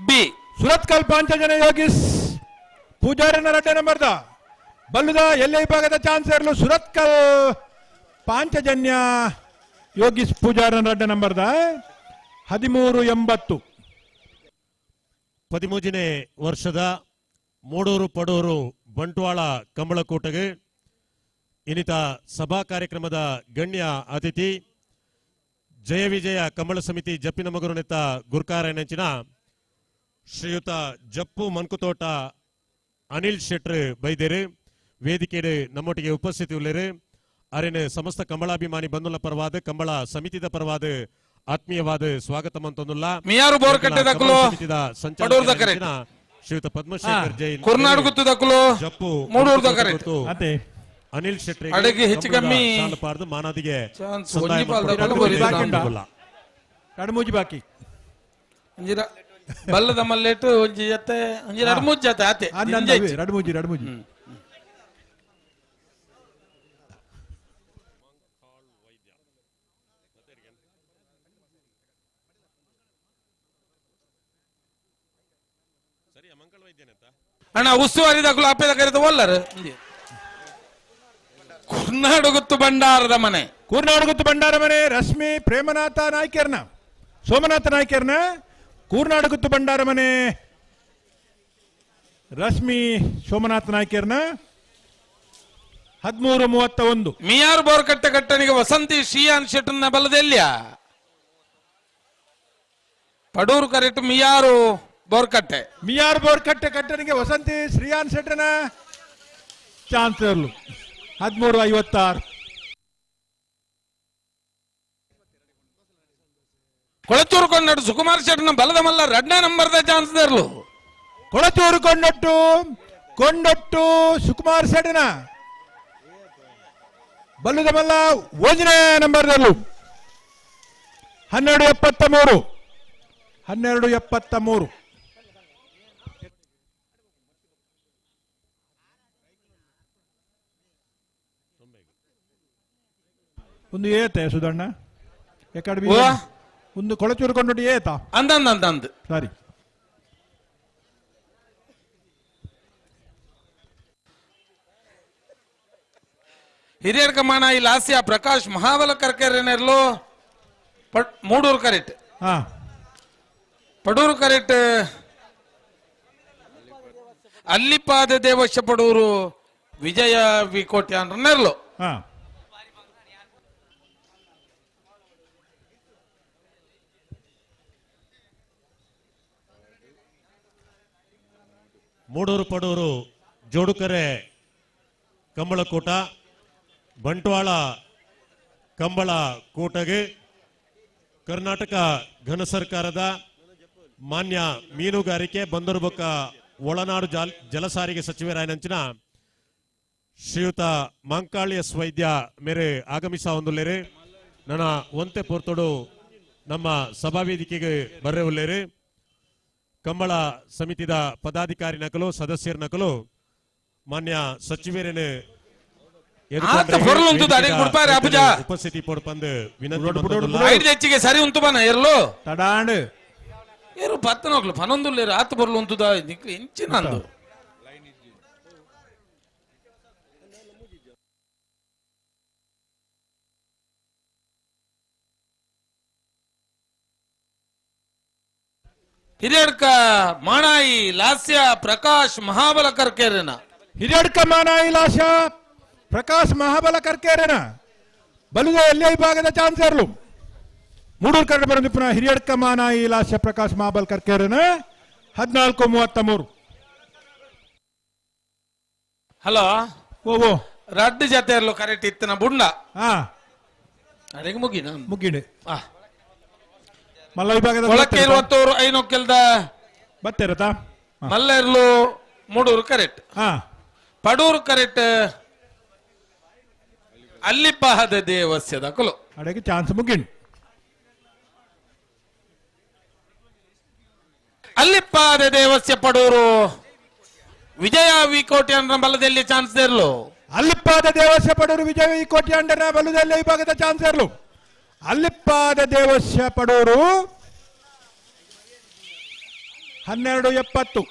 ಬಿ, ಸುರತ್ಕಲ್ ಪಾಂಚಜನ್ಯ ಯೋಗೀಶ್ ಪೂಜಾರಿನ ರಡ್ಡೆ ನಂಬರ್ದ ಬಲ್ಲುದ ಎಲ್ಲೆ ವಿಭಾಗದ ಚಾನ್ಸರ್ಲು. ಸುರತ್ಕಲ್ ಪಾಂಚಜನ್ಯ ಯೋಗೀಶ್ ಪೂಜಾರನ ರಡ್ಡೆ ನಂಬರ್ದ 13-80. 13ನೇ ವರ್ಷದ ಮೂಡೂರು ಪಡೂರು ಬಂಟ್ವಾಳ ಕಂಬಳಕೂಟಗೆ ಇನ್ನಿತ ಸಭಾ ಕಾರ್ಯಕ್ರಮದ ಗಣ್ಯ ಅತಿಥಿ ಜಯ ವಿಜಯ ಕಂಬಳ ಸಮಿತಿ ಜಪ್ಪಿನ ಮಗುರುನೆತ್ತ ಗುರ್ಕಾರನೆಂಚಿನ ಶ್ರೀಯುತ ಜಪ್ಪು ಮನ್ಕುತೋಟ ಅನಿಲ್ ಶೆಟ್ರು ಬೈದೇರು ವೇದಿಕೆಡು ನಮ್ಮೊಟ್ಟಿಗೆ ಉಪಸ್ಥಿತಿ ಉಳ್ಳೇರು. ಅರೆನ ಸಮಸ್ತ ಕಂಬಳಾಭಿಮಾನಿ ಬಂಧುಲ ಪರವಾದ ಕಂಬಳ ಸಮಿತಿದ ಪರವಾದ ಆತ್ಮೀಯವಾದ ಸ್ವಾಗತ ಮಂತೊಂದುಲ್ಲ. ಮಿಯಾರು ಬೋರ್ಕಟ್ಟೆ ದಕ್ಕಲು ಸಂಚಾಲಕ ಶ್ರೀಯುತ ಪದ್ಮಶೇಖರ್ ಜೈನ್ ಕುರ್ನಾಡು ಗುತ್ತು ದಕ್ಕಲು ಜಪ್ಪು ಮೂಡೂರು ದಕ್ಕರೆ ಅನಿಲ್ ಶೆಟ್ಟಿ ಅಡಗಿ ಹೆಚ್ಚು ಕಮ್ಮಿ ಪಾರ್ದು ಮಾನಾದಿಗೆ ರಡ್ಮೂಜಿ ಬಾಕಿ ಬಲ್ಲದ ಮಲ್ಲೇಟು ಒಂಜಿ ಜತೆ ಒಂಜಿ ರಡ್ಮೂಜಿ ಜತೆ ಆತೆ ರಡ್ಮೂಜಿ ರಡ್ಮೂಜಿ. ಅಣ್ಣ ಉಸ್ತುವಾರಿ ದಕ್ಕಲು ಅಪ್ಪೆದ ಕರೆದ ಒಲ್ಲರು ಕುರ್ನಾಡುಗುತ್ತು ಭಂಡಾರದ ಮನೆ, ಕೂರ್ನಾಡುಗುತ್ತು ಭಂಡಾರ ಮನೆ ರಶ್ಮಿ ಪ್ರೇಮನಾಥ ನಾಯ್ಕರ್ನ ಸೋಮನಾಥ ನಾಯ್ಕರ್ನ ಕೂರ್ನಾಡುಗುತ್ತು ಭಂಡಾರ ಮನೆ ರಶ್ಮಿ ಸೋಮನಾಥ ನಾಯ್ಕರ್ನ 13-31. ಮಿಯಾರ್ ಬೋರ್ಕಟ್ಟೆ ಕಟ್ಟನಿಗೆ ವಸಂತಿ ಶ್ರೀಯಾನ್ ಶೆಟ್ಟನ್ನ ಬಲದೆಲ್ಲಿಯ ಪಡೂರು ಕರೆಕ್ಟ್ ಮಿಯಾರು ಬೋರ್ಕಟ್ಟೆ, ಮಿಯಾರ್ ಬೋರ್ಕಟ್ಟೆ ಕಟ್ಟನಿಗೆ ವಸಂತಿ ಶ್ರೀಯಾನ್ ಶೆಟ್ಟನ ಚಾನ್ಸರ್ಲು 13-56. ಕೊಳಚೂರು ಕೊಂಡಟ್ಟು ಸುಕುಮಾರ್ ಶೆಟ್ಟನ ಬಲದ ಮಲ್ಲ ರಡ್ನೇ ನಂಬರ್ದ ಚಾನ್ಸ್ ದೇರ್ಲು. ಕೊಳಚೂರು ಕೊಂಡಟ್ಟು ಕೊಂಡಟ್ಟು ಸುಕುಮಾರ್ ಶೆಟ್ಟನ ಬಲ್ಲದ ಮಲ್ಲ ಒಂದನೇ ನಂಬರ್ದಲ್ಲೂ 12-73. 12-73. ಒಂದು ಏತೆ ಸುಧಣ್ಣ ಎಕಡೆ ಒಂದು ಕೊಳಚೂರು ಕೊಂಡು ಏತಾ ಅಂದ ಅಂದ ಅಂದ ಸರಿ. ಹಿರಿಯರ್ ಕಮಾನ ಈ ಲಾಸ್ಯ ಪ್ರಕಾಶ್ ಮಹಾಬಲ ಕರ್ಕೆರೆನೆರ್ಲು ಮೂಡೂರು ಕರೆಕ್ಟ್ ಪಡೂರು ಕರೆಕ್ಟ್ ಅಲ್ಲಿಪಾದ ದೇವಶ ಪಡೂರು ವಿಜಯ ವಿ ಕೋಟ್ಯಾನ್ ನೆರ್ಲು. ಮೂಡೂರು ಪಡೂರು ಜೋಡುಕರೆ ಕಂಬಳಕೂಟ ಬಂಟ್ವಾಳ ಕಂಬಳ ಕೂಟಗೆ ಕರ್ನಾಟಕ ಘನ ಸರ್ಕಾರದ ಮಾನ್ಯ ಮೀನುಗಾರಿಕೆ ಬಂದರು ಬೊಕ್ಕ ಒಳನಾಡು ಜಲಸಾರಿಗೆ ಸಚಿವರಾಯನಂಚಿನ ಶ್ರೀಯುತ ಮಾಂಕಾಳಿ ಎಸ್ ವೈದ್ಯ ಮೇರೆ ಆಗಮಿಸ ಹೊಂದುಲ್ಲೇರಿ. ನನ್ನ ಒಂತೆ ಪೊರ್ತೊಡು ನಮ್ಮ ಸಭಾವೇದಿಕೆಗೆ ಬರ್ರೆ ಉಲ್ಲೇರಿ. ಕಂಬಳ ಸಮಿತಿದ ಪದಾಧಿಕಾರಿ ನಕಲು ಸದಸ್ಯರ ನಕಲು ಮಾನ್ಯ ಸಚಿವರೇನು ಉಪಸ್ಥಿತಿ ಪೊಡ್ಪಂದು ವಿನಂತಿ. ಹೆಚ್ಚಿಗೆ ಸರಿ ಉಂಟು ಬನ ಎರ್ಲು ತಡಾಂಡ್ ಏರು ಪತ್ತನೋಗ್ಲು ಪನೊಂದುಲ್ಲೇರು ಆತ ಬೊರ್ಲು ಉಂತುದ ನಿಕ್ಲು ಎಂಚಿನ ಅಂದು ಹಿರಿಯಡ್ಕ ಮಾಣಾಯಿ ಲಾಸ್ಯ ಪ್ರಕಾಶ್ ಮಹಾಬಲ ಕರ್ಕೇರೇನ. ಹಿರಿಯಡ್ಕ ಮಾಣಾಯಿ ಲಾಸ್ಯ ಪ್ರಕಾಶ್ ಮಹಾಬಲ ಕರ್ಕೇರೇನ ಬಲುದ ಎಲ್ಲೇ ವಿಭಾಗದ ಚಾನ್ಸರ್ಲು ಮೂಡೂರು ಕನ್ನಡ ಬರಂದಿಪ್ಪನ ಹಿರಿಯಡ್ಕ ಮಾನಾಯಿ ಲಾಸ್ಯ ಪ್ರಕಾಶ್ ಮಹಾಬಲ್ ಕರ್ಕೇರೇನ 14:33. ಹಲೋ ಓ ರಡ್ಡು ಜತೆಯಲ್ಲೂ ಕರೆಕ್ಟ್ ಇತ್ತನ ಬುಂಡ ಅಡಿಗೆ ಮುಗಿನ ಮುಗಿಡೆ ಮಲ್ಲ ವಿಭಾಗದ ಕೊಳಕ್ಕೆ ಇರುವತ್ತೂರು ಐನೊಕ್ಕೆಲ್ದ ಬತ್ತಿರತಾ ಮಲ್ಲೆರ್ಲು ಮೂಡೂರು ಕರೆಕ್ಟ್ ಪಡೂರು ಕರೆಕ್ಟ್ ಅಲ್ಲಿಪ್ಪಹದ ದೇವಸ್ಯದ ಕುಲು ಅಡಿಗೆ ಚಾನ್ಸ್ ಮುಗಿಂಡ್ ಅಲ್ಲಿಪ್ಪಾದ ದೇವಸ್ಯ ಪಡೂರು ವಿಜಯ ವಿ ಕೋಟ್ಯಾಂಡ್ರ ಬಲದಲ್ಲಿ ಚಾನ್ಸ್ ಇರಲು. ಅಲ್ಲಿಪ್ಪಾದ ದೇವಸ್ಯ ಪಡೂರು ವಿಜಯ ವಿ ಕೋಟ್ಯಾಂಡ್ರ ಬಲದಲ್ಲಿ ವಿಭಾಗದ ಚಾನ್ಸ್ ಇರಲು. ಅಲ್ಲಿಪ್ಪಾದ ದೇವಸ್ಯ ಪಡೂರು 12:70.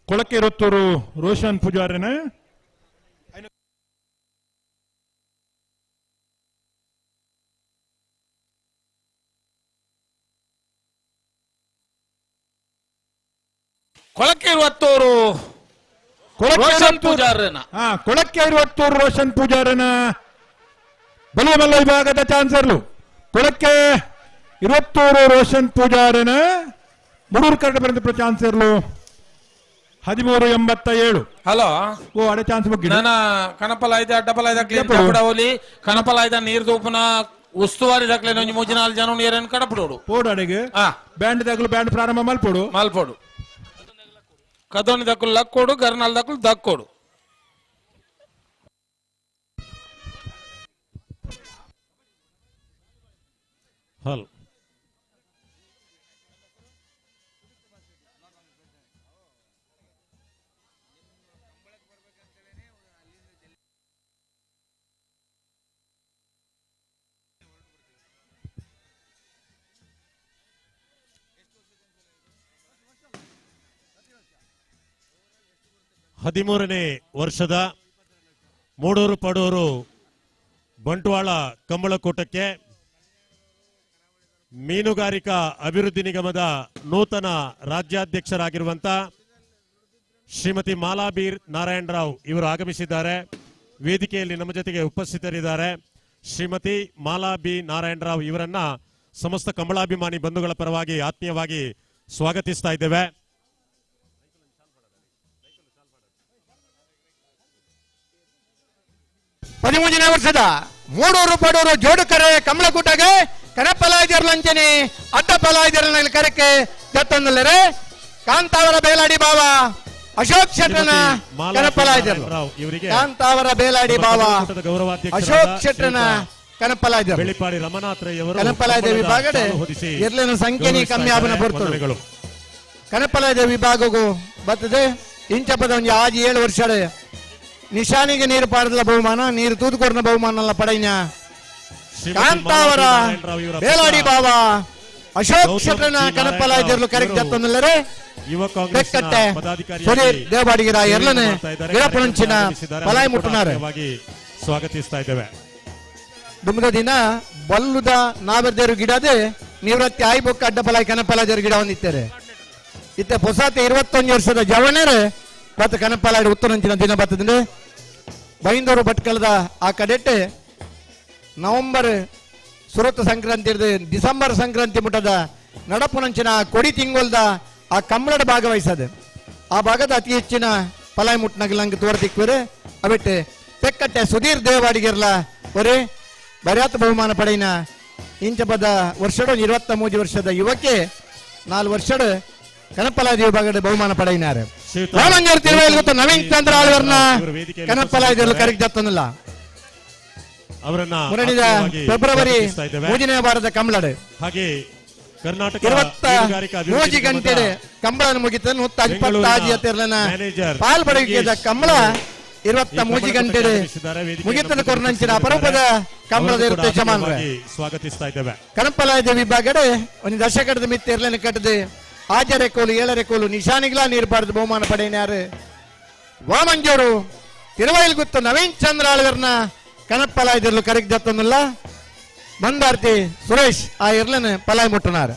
ಕೊಳಕೆ ಇರುತ್ತೂರು ರೋಷನ್ ಪೂಜಾರಿನ ಕೊಳಕೆ ಇರುವತ್ತೂರು ರೋಷನ್ ಪೂಜಾರನ. ಕೊಳಕೆ ಇರುವತ್ತೂರು ರೋಷನ್ ಪೂಜಾರನ ಬಲಿಮಲ್ಲ ವಿಭಾಗದ ಚಾನ್ಸರ್ಲು. ಕೊಳಕೆ ಇರುವತ್ತೂರು ರೋಷನ್ ಪೂಜಾರನ ಮೂಡೂರು ಕನ್ನಡ ಬಂದ ಚಾನ್ಸರ್ಲು 13:87. ಹಲೋ ಓ ಅಡೆ ಚಾನ್ಸ್ ಬಗ್ಗೆ ನನ್ನ ಕಣಪಲಾಯ್ದ ಅಡ್ಡಪಲಾಯ್ದ ಹೋಲಿ ಕಣಪಲಾಯ್ದ ನೀರ್ ದೂಪನ ಉಸ್ತುವಾರಿ ದಾಖಲೆ ಒಂಜಿ ಮೂಜಿ ನಾಲ್ ಜನ ನೀರನ್ನು ಕಡಪಡೋಡು ಪೋಡು ಅಡೆಗೆ ಬ್ಯಾಂಡ್ ದಾಖಲು ಬ್ಯಾಂಡ್ ಪ್ರಾರಂಭ ಮಲ್ಪೋಡು ಮಲ್ಪೋಡು ಕದೋನಿ ದಕ್ಕಲು ಲಕ್ಕೋಡು ಗರ್ನಾಲ್ ದಕ್ಕಲು ದಕ್ಕೋಡು. ಹಲ್ ಹದಿಮೂರನೇ ವರ್ಷದ ಮೂಡೂರು ಪಡೂರು ಬಂಟ್ವಾಳ ಕಂಬಳಕೂಟಕ್ಕೆ ಮೀನುಗಾರಿಕಾ ಅಭಿವೃದ್ಧಿ ನಿಗಮದ ನೂತನ ರಾಜ್ಯಾಧ್ಯಕ್ಷರಾಗಿರುವಂಥ ಶ್ರೀಮತಿ ಮಾಲಾಬೀರ್ ನಾರಾಯಣರಾವ್ ಇವರು ಆಗಮಿಸಿದ್ದಾರೆ. ವೇದಿಕೆಯಲ್ಲಿ ನಮ್ಮ ಜೊತೆಗೆ ಉಪಸ್ಥಿತರಿದ್ದಾರೆ. ಶ್ರೀಮತಿ ಮಾಲಾ ಬಿ ನಾರಾಯಣರಾವ್ ಇವರನ್ನ ಸಮಸ್ತ ಕಂಬಳಾಭಿಮಾನಿ ಬಂಧುಗಳ ಪರವಾಗಿ ಆತ್ಮೀಯವಾಗಿ ಸ್ವಾಗತಿಸ್ತಾ ಇದ್ದೇವೆ. 13ನೇ ವರ್ಷದ ಮೂಡೂರು ಪಡೂರು ಜೋಡುಕರೆ ಕಮಲಕೂಟಗೆ ಕನಪಲಾಯ್ದರ್ಲಂಚನೆ ಅಡ್ಡ ಪಲಾಯ್ದರ್ಲ ಕರಕ್ಕೆ ದತ್ತೊಂದಲ್ಲರೆ ಕಾಂತಾವರ ಬೇಲಾಡಿ ಬಾವ ಅಶೋಕ್ ಶೆಟ್ಟನ ಕನಪಲಾಯ್ದರ್ಲು. ಕಾಂತಾವರ ಬೇಲಾಡಿ ಬಾವ ಅಶೋಕ್ ಶೆಟ್ಟನ ಕನಪಲಾಯ್ದರ್ಲು. ಬೆಳಿಪಾಡಿ ರಮನಾಥರಯ್ಯವರು ಕನಪಲಾಯ್ದ ವಿಭಾಗಡೆ ಎರ್ಲಿನ ಸಂಖ್ಯೆ ಕಮ್ಮಿ ಆಬನ ಬರ್ತದೆ. ಕನಪಲಾಯ್ದ ವಿಭಾಗಕ್ಕೂ ಬರ್ತದೆ ಇಂಚಪದ ಒಂದು ಆಜಿ 7 ವರ್ಷ ನಿಶಾನಿಗೆ ನೀರು ಪಾಡದ ಬಹುಮಾನ ನೀರು ತೂದುಕೊರ್ನ ಬಹುಮಾನ ಪಡೆಯ ಕಾಂತಾವರ ಬೇಲಾಡಿ ಬಾಬಾ Ashok ಶೆಟ್ಟರ್ನ ಕನಪಲಾಯದರ್ಲು correct ಜತ್ತೊಂದುಲ್ಲೆರ್. ಯುವ ಕಾಂಗ್ರೆಸ್ ಬೆಕ್ಕಟ್ಟೆ ಸುಧೀರ್ ದೇವಾಡಿಗರ ಎರ್ಲನೆ ಗಿಡಪುಣಂಚಿನ ಪಲಾಯಿ ಮುಟ್ಟುನಾರು. ಸ್ವಾಗತಿಸ್ತಾ ಇದ್ದೇವೆ. ದುಮ್ದ ದಿನ ಬಲ್ಲುದ ನಾವೆರ್ದೇರು ಗಿಡದೆ ನಿವೃತ್ತಿ ಆಯಿ ಬೊಕ್ಕ ಅಡ್ಡ ಪಲಾಯಿ ಕನಪಲಾಯದೇರು ಗಿಡ ಹೊಂದಿತ್ತಾರೆ. ಇತ್ತೆ ಪೊಸಾತೆ 21 ವರ್ಷದ ಜವಣರು ಮತ್ತು ಕನಪಲಾಯ್ ಉತ್ತರಂಚಿನ ದಿನ ಬರ್ತದೆ. ಬೈಂದೂರು ಭಟ್ಕಳದ ಆ ಕಡೆಟ್ ನವೆಂಬರ್ ಸುರತ ಸಂಕ್ರಾಂತಿ ಡಿಸೆಂಬರ್ ಸಂಕ್ರಾಂತಿ ಮುಟ್ಟದ ನಡಪುನಂಚಿನ ಕೊಡಿ ತಿಂಗೊಲ್ದ ಆ ಕಂಬಳದ ಭಾಗವಹಿಸದೆ ಆ ಭಾಗದ ಅತಿ ಹೆಚ್ಚಿನ ಪಲಾಯ್ ಮುಟ್ಟನಗಲಂಗೆ ತೋರ್ತಿಕ್ವರೆ. ಅವಿಟ್ಟು ಪೆಕ್ಕಟ್ಟೆ ಸುಧೀರ್ ದೇವಾಡಿಗಿರ್ಲ ಒರೇ ಬರ್ಯಾತ ಬಹುಮಾನ ಪಡೆಯಿನ ಇಂಚಪದ ವರ್ಷಡು 23 ವರ್ಷದ ಯುವಕೆ 4 ವರ್ಷಡು ಕನಪಲಾದಿ ವಿಭಾಗದ ಬಹುಮಾನ ಪಡೆಯಿನಾರೆ. ವಾಮಂಜೂರು ತಿರುವೈಲ್ ಗೊತ್ತು ನವೀನ್ ಚಂದ್ರ ಆಳ್ವರ್ನ ಕನಪಲಾದಿಯಲ್ಲಿ ಕರೆಕ್ಟ್ ಜತ್ತನಲ್ಲ. ಅವರನ್ನ ಮುರಣಿದ ಫೆಬ್ರವರಿ 3ನೇ ವಾರದ ಕಂಬಳಡು ಹಾಗೆ ಕರ್ನಾಟಕ 23 ಗಂಟೆ ಕಂಬಳನ ಮುಗಿತ 126 ಪಾಲ್ ಪಡೆಯುವ ಕಂಬಳ 23 ಗಂಟೆ ಮುಗಿತದ ಕೊರ್ನಂಚಿನ ಅಪರೂಪದ ಕಂಬಳದ ಇರುತ್ತೆ ಯಜಮಾನರೇ. ಸ್ವಾಗತಿಸ್ತಾ ಇದ್ದೇವೆ. ಕನಪಲಾಯದ ವಿಭಾಗಡೆ ಒಂದು ದಶಕದ ಮಿತ್ತ ಇರ್ಲೇನೆ ಕಟ್ಟದೆ 6.5 ಕೋಲು 7.5 ಕೋಲು ನಿಶಾನಿಗ್ಲಾ ನೀರ್ಬಾರ್ದು ಬಹುಮಾನ ಪಡೆಯಿನಾರು ವಾಮಂಜೂರು ತಿರುವೈಲ್ ಗುತ್ತು ನವೀನ್ ಚಂದ್ರ ಆಳ್ವರ್ನ ಕನಪಲಾಯದಲ್ಲೂ ಕರೆಕ್ಟ್ ಜತ್ತೊಂದಿಲ್ಲ. ಮಂದಾರ್ತಿ ಸುರೇಶ್ ಆ ಇರ್ಲನೆ ಪಲಾಯ್ ಮುಟ್ಟುನಾರು.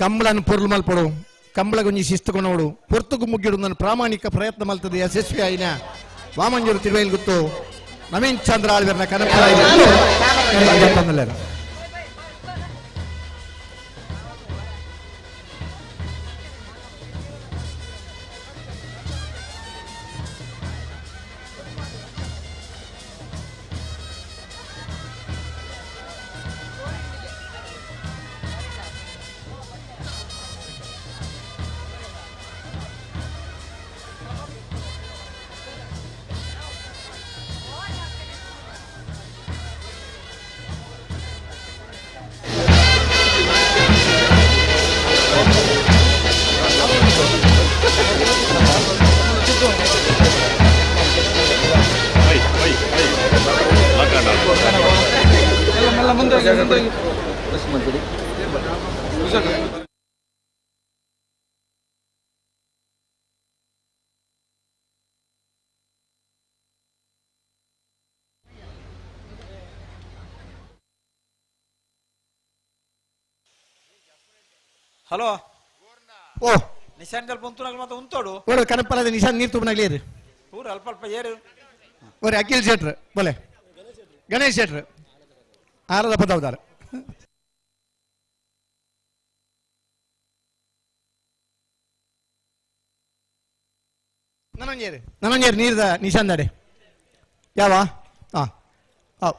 ಕಂಬಳನ ಪೊರ್ಲು ಮಲ್ಪಡು ಕಂಬಳಗೊಂಜಿ ಶಿಸ್ತು ಕೊನೋಡು ಪೊರ್ತುಗು ಮುಗ್ಗಿಡು ನನ್ನ ಪ್ರಾಮಾಣಿಕ ಪ್ರಯತ್ನ ಮಲ್ತದೆ ಯಶಸ್ವಿ ಆಯಿನ ವಾಮಂಜೂರು ತಿರುವೈಲ್ ಗುತ್ತು ನವೀನ್ ಚಂದ್ರ ಆಳ್ವರ್ನ ಕನಪಲಾಯ. ಹಲೋ ಓ ನಿಶಾನ್ ಸ್ವಲ್ಪ ಉಂತುನಾಗ ಮತ್ತೆ ಉಂತೋಡು ಓಡು ಕನಪಲದ ನಿಶಾನ್ ನೀರು ತುಂಬನಾಗ್ಲಿ ಇರು ಪೂರ ಅಲ್ಪ ಅಲ್ಪ ಏರು ಓರಿ ಅಖಿಲ್ ಶೆಟ್ರ್ ಬೋಲೆ ಗಣೇಶ್ ಶೆಟ್ರ್ ಆರದ ಪದವದಾರ. ನನೊಂಜೇರು ನನೊಂಜೇರು ನೀರ್ದ ನಿಶಾನ್ ದಾಡೆ ಯಾವ ಹಾಂ ಹಾಂ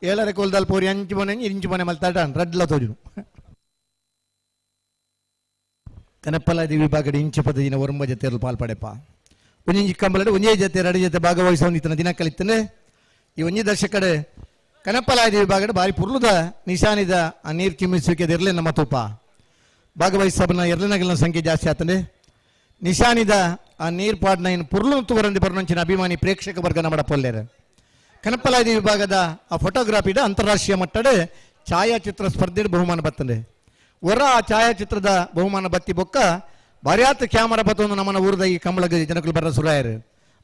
7.5 ಕೋಲ್ದಲ್ಲಿ ಪೋರಿ 5 ಮನೆ 5 ಮನೆ ಮಲ್ತಾಡ ರಡ್ಲ ತೋಜುನು. ಕನಪಲಾದಿ ವಿಭಾಗದ ಇಂಚು ಪದದಿನ ಒರಂಬ ಜೊತೆ ಪಾಲ್ಪಡೆಪ ಒಂಜಿಂಚಿ ಕಂಬಳಡು ಒಂಜೇ ಜೊತೆ 2 ಜೊತೆ ಭಾಗವಹಿಸೋಂದಿತ್ತನ ದಿನ ಕಲಿತಾನೆ. ಈ ಒಂಜಿ ದರ್ಶಕಡೆ ಕನಪಲಾದಿ ವಿಭಾಗದ ಬಾರಿ ಪುರ್ಲುದ ನಿಶಾನಿದ ಆ ನೀರು ಚಿಮ್ಮಿಸುವಿಕೆ ಇರಲಿ ನಮ್ಮ ತೂಪ ಭಾಗವಹಿಸಬನ ಎರಲನಗಲಿನ ಸಂಖ್ಯೆ ಜಾಸ್ತಿ ಆತನೆ. ನಿಶಾನಿದ ಆ ನೀರು ಪಾಡ್ನ ಇನ್ನು ಪುರ್ಲು ತುವರಂದಿ ಬರನಂಚಿನ ಅಭಿಮಾನಿ ಪ್ರೇಕ್ಷಕ ವರ್ಗ ನಮ್ಮ ಪೊಲ್ಲೇರು. ಕನಪಲಾದಿ ವಿಭಾಗದ ಆ ಫೋಟೋಗ್ರಾಫಿದ ಅಂತಾರಾಷ್ಟ್ರೀಯ ಮಟ್ಟದ ಛಾಯಾಚಿತ್ರ ಸ್ಪರ್ಧೆ ಬಹುಮಾನ ಬರ್ತದೆ. ಹೊರ ಆ ಛಾಯಾಚಿತ್ರದ ಬಹುಮಾನ ಬತ್ತಿ ಬೊಕ್ಕ ಬಾರ್ಯಾತ ಕ್ಯಾಮರಾ ಬತ್ತೊಂದು ನಮ್ಮನ ಊರದ ಈ ಕಂಬಳಗ ಜನಕುಲು ಬರ ಸುರಾಯರು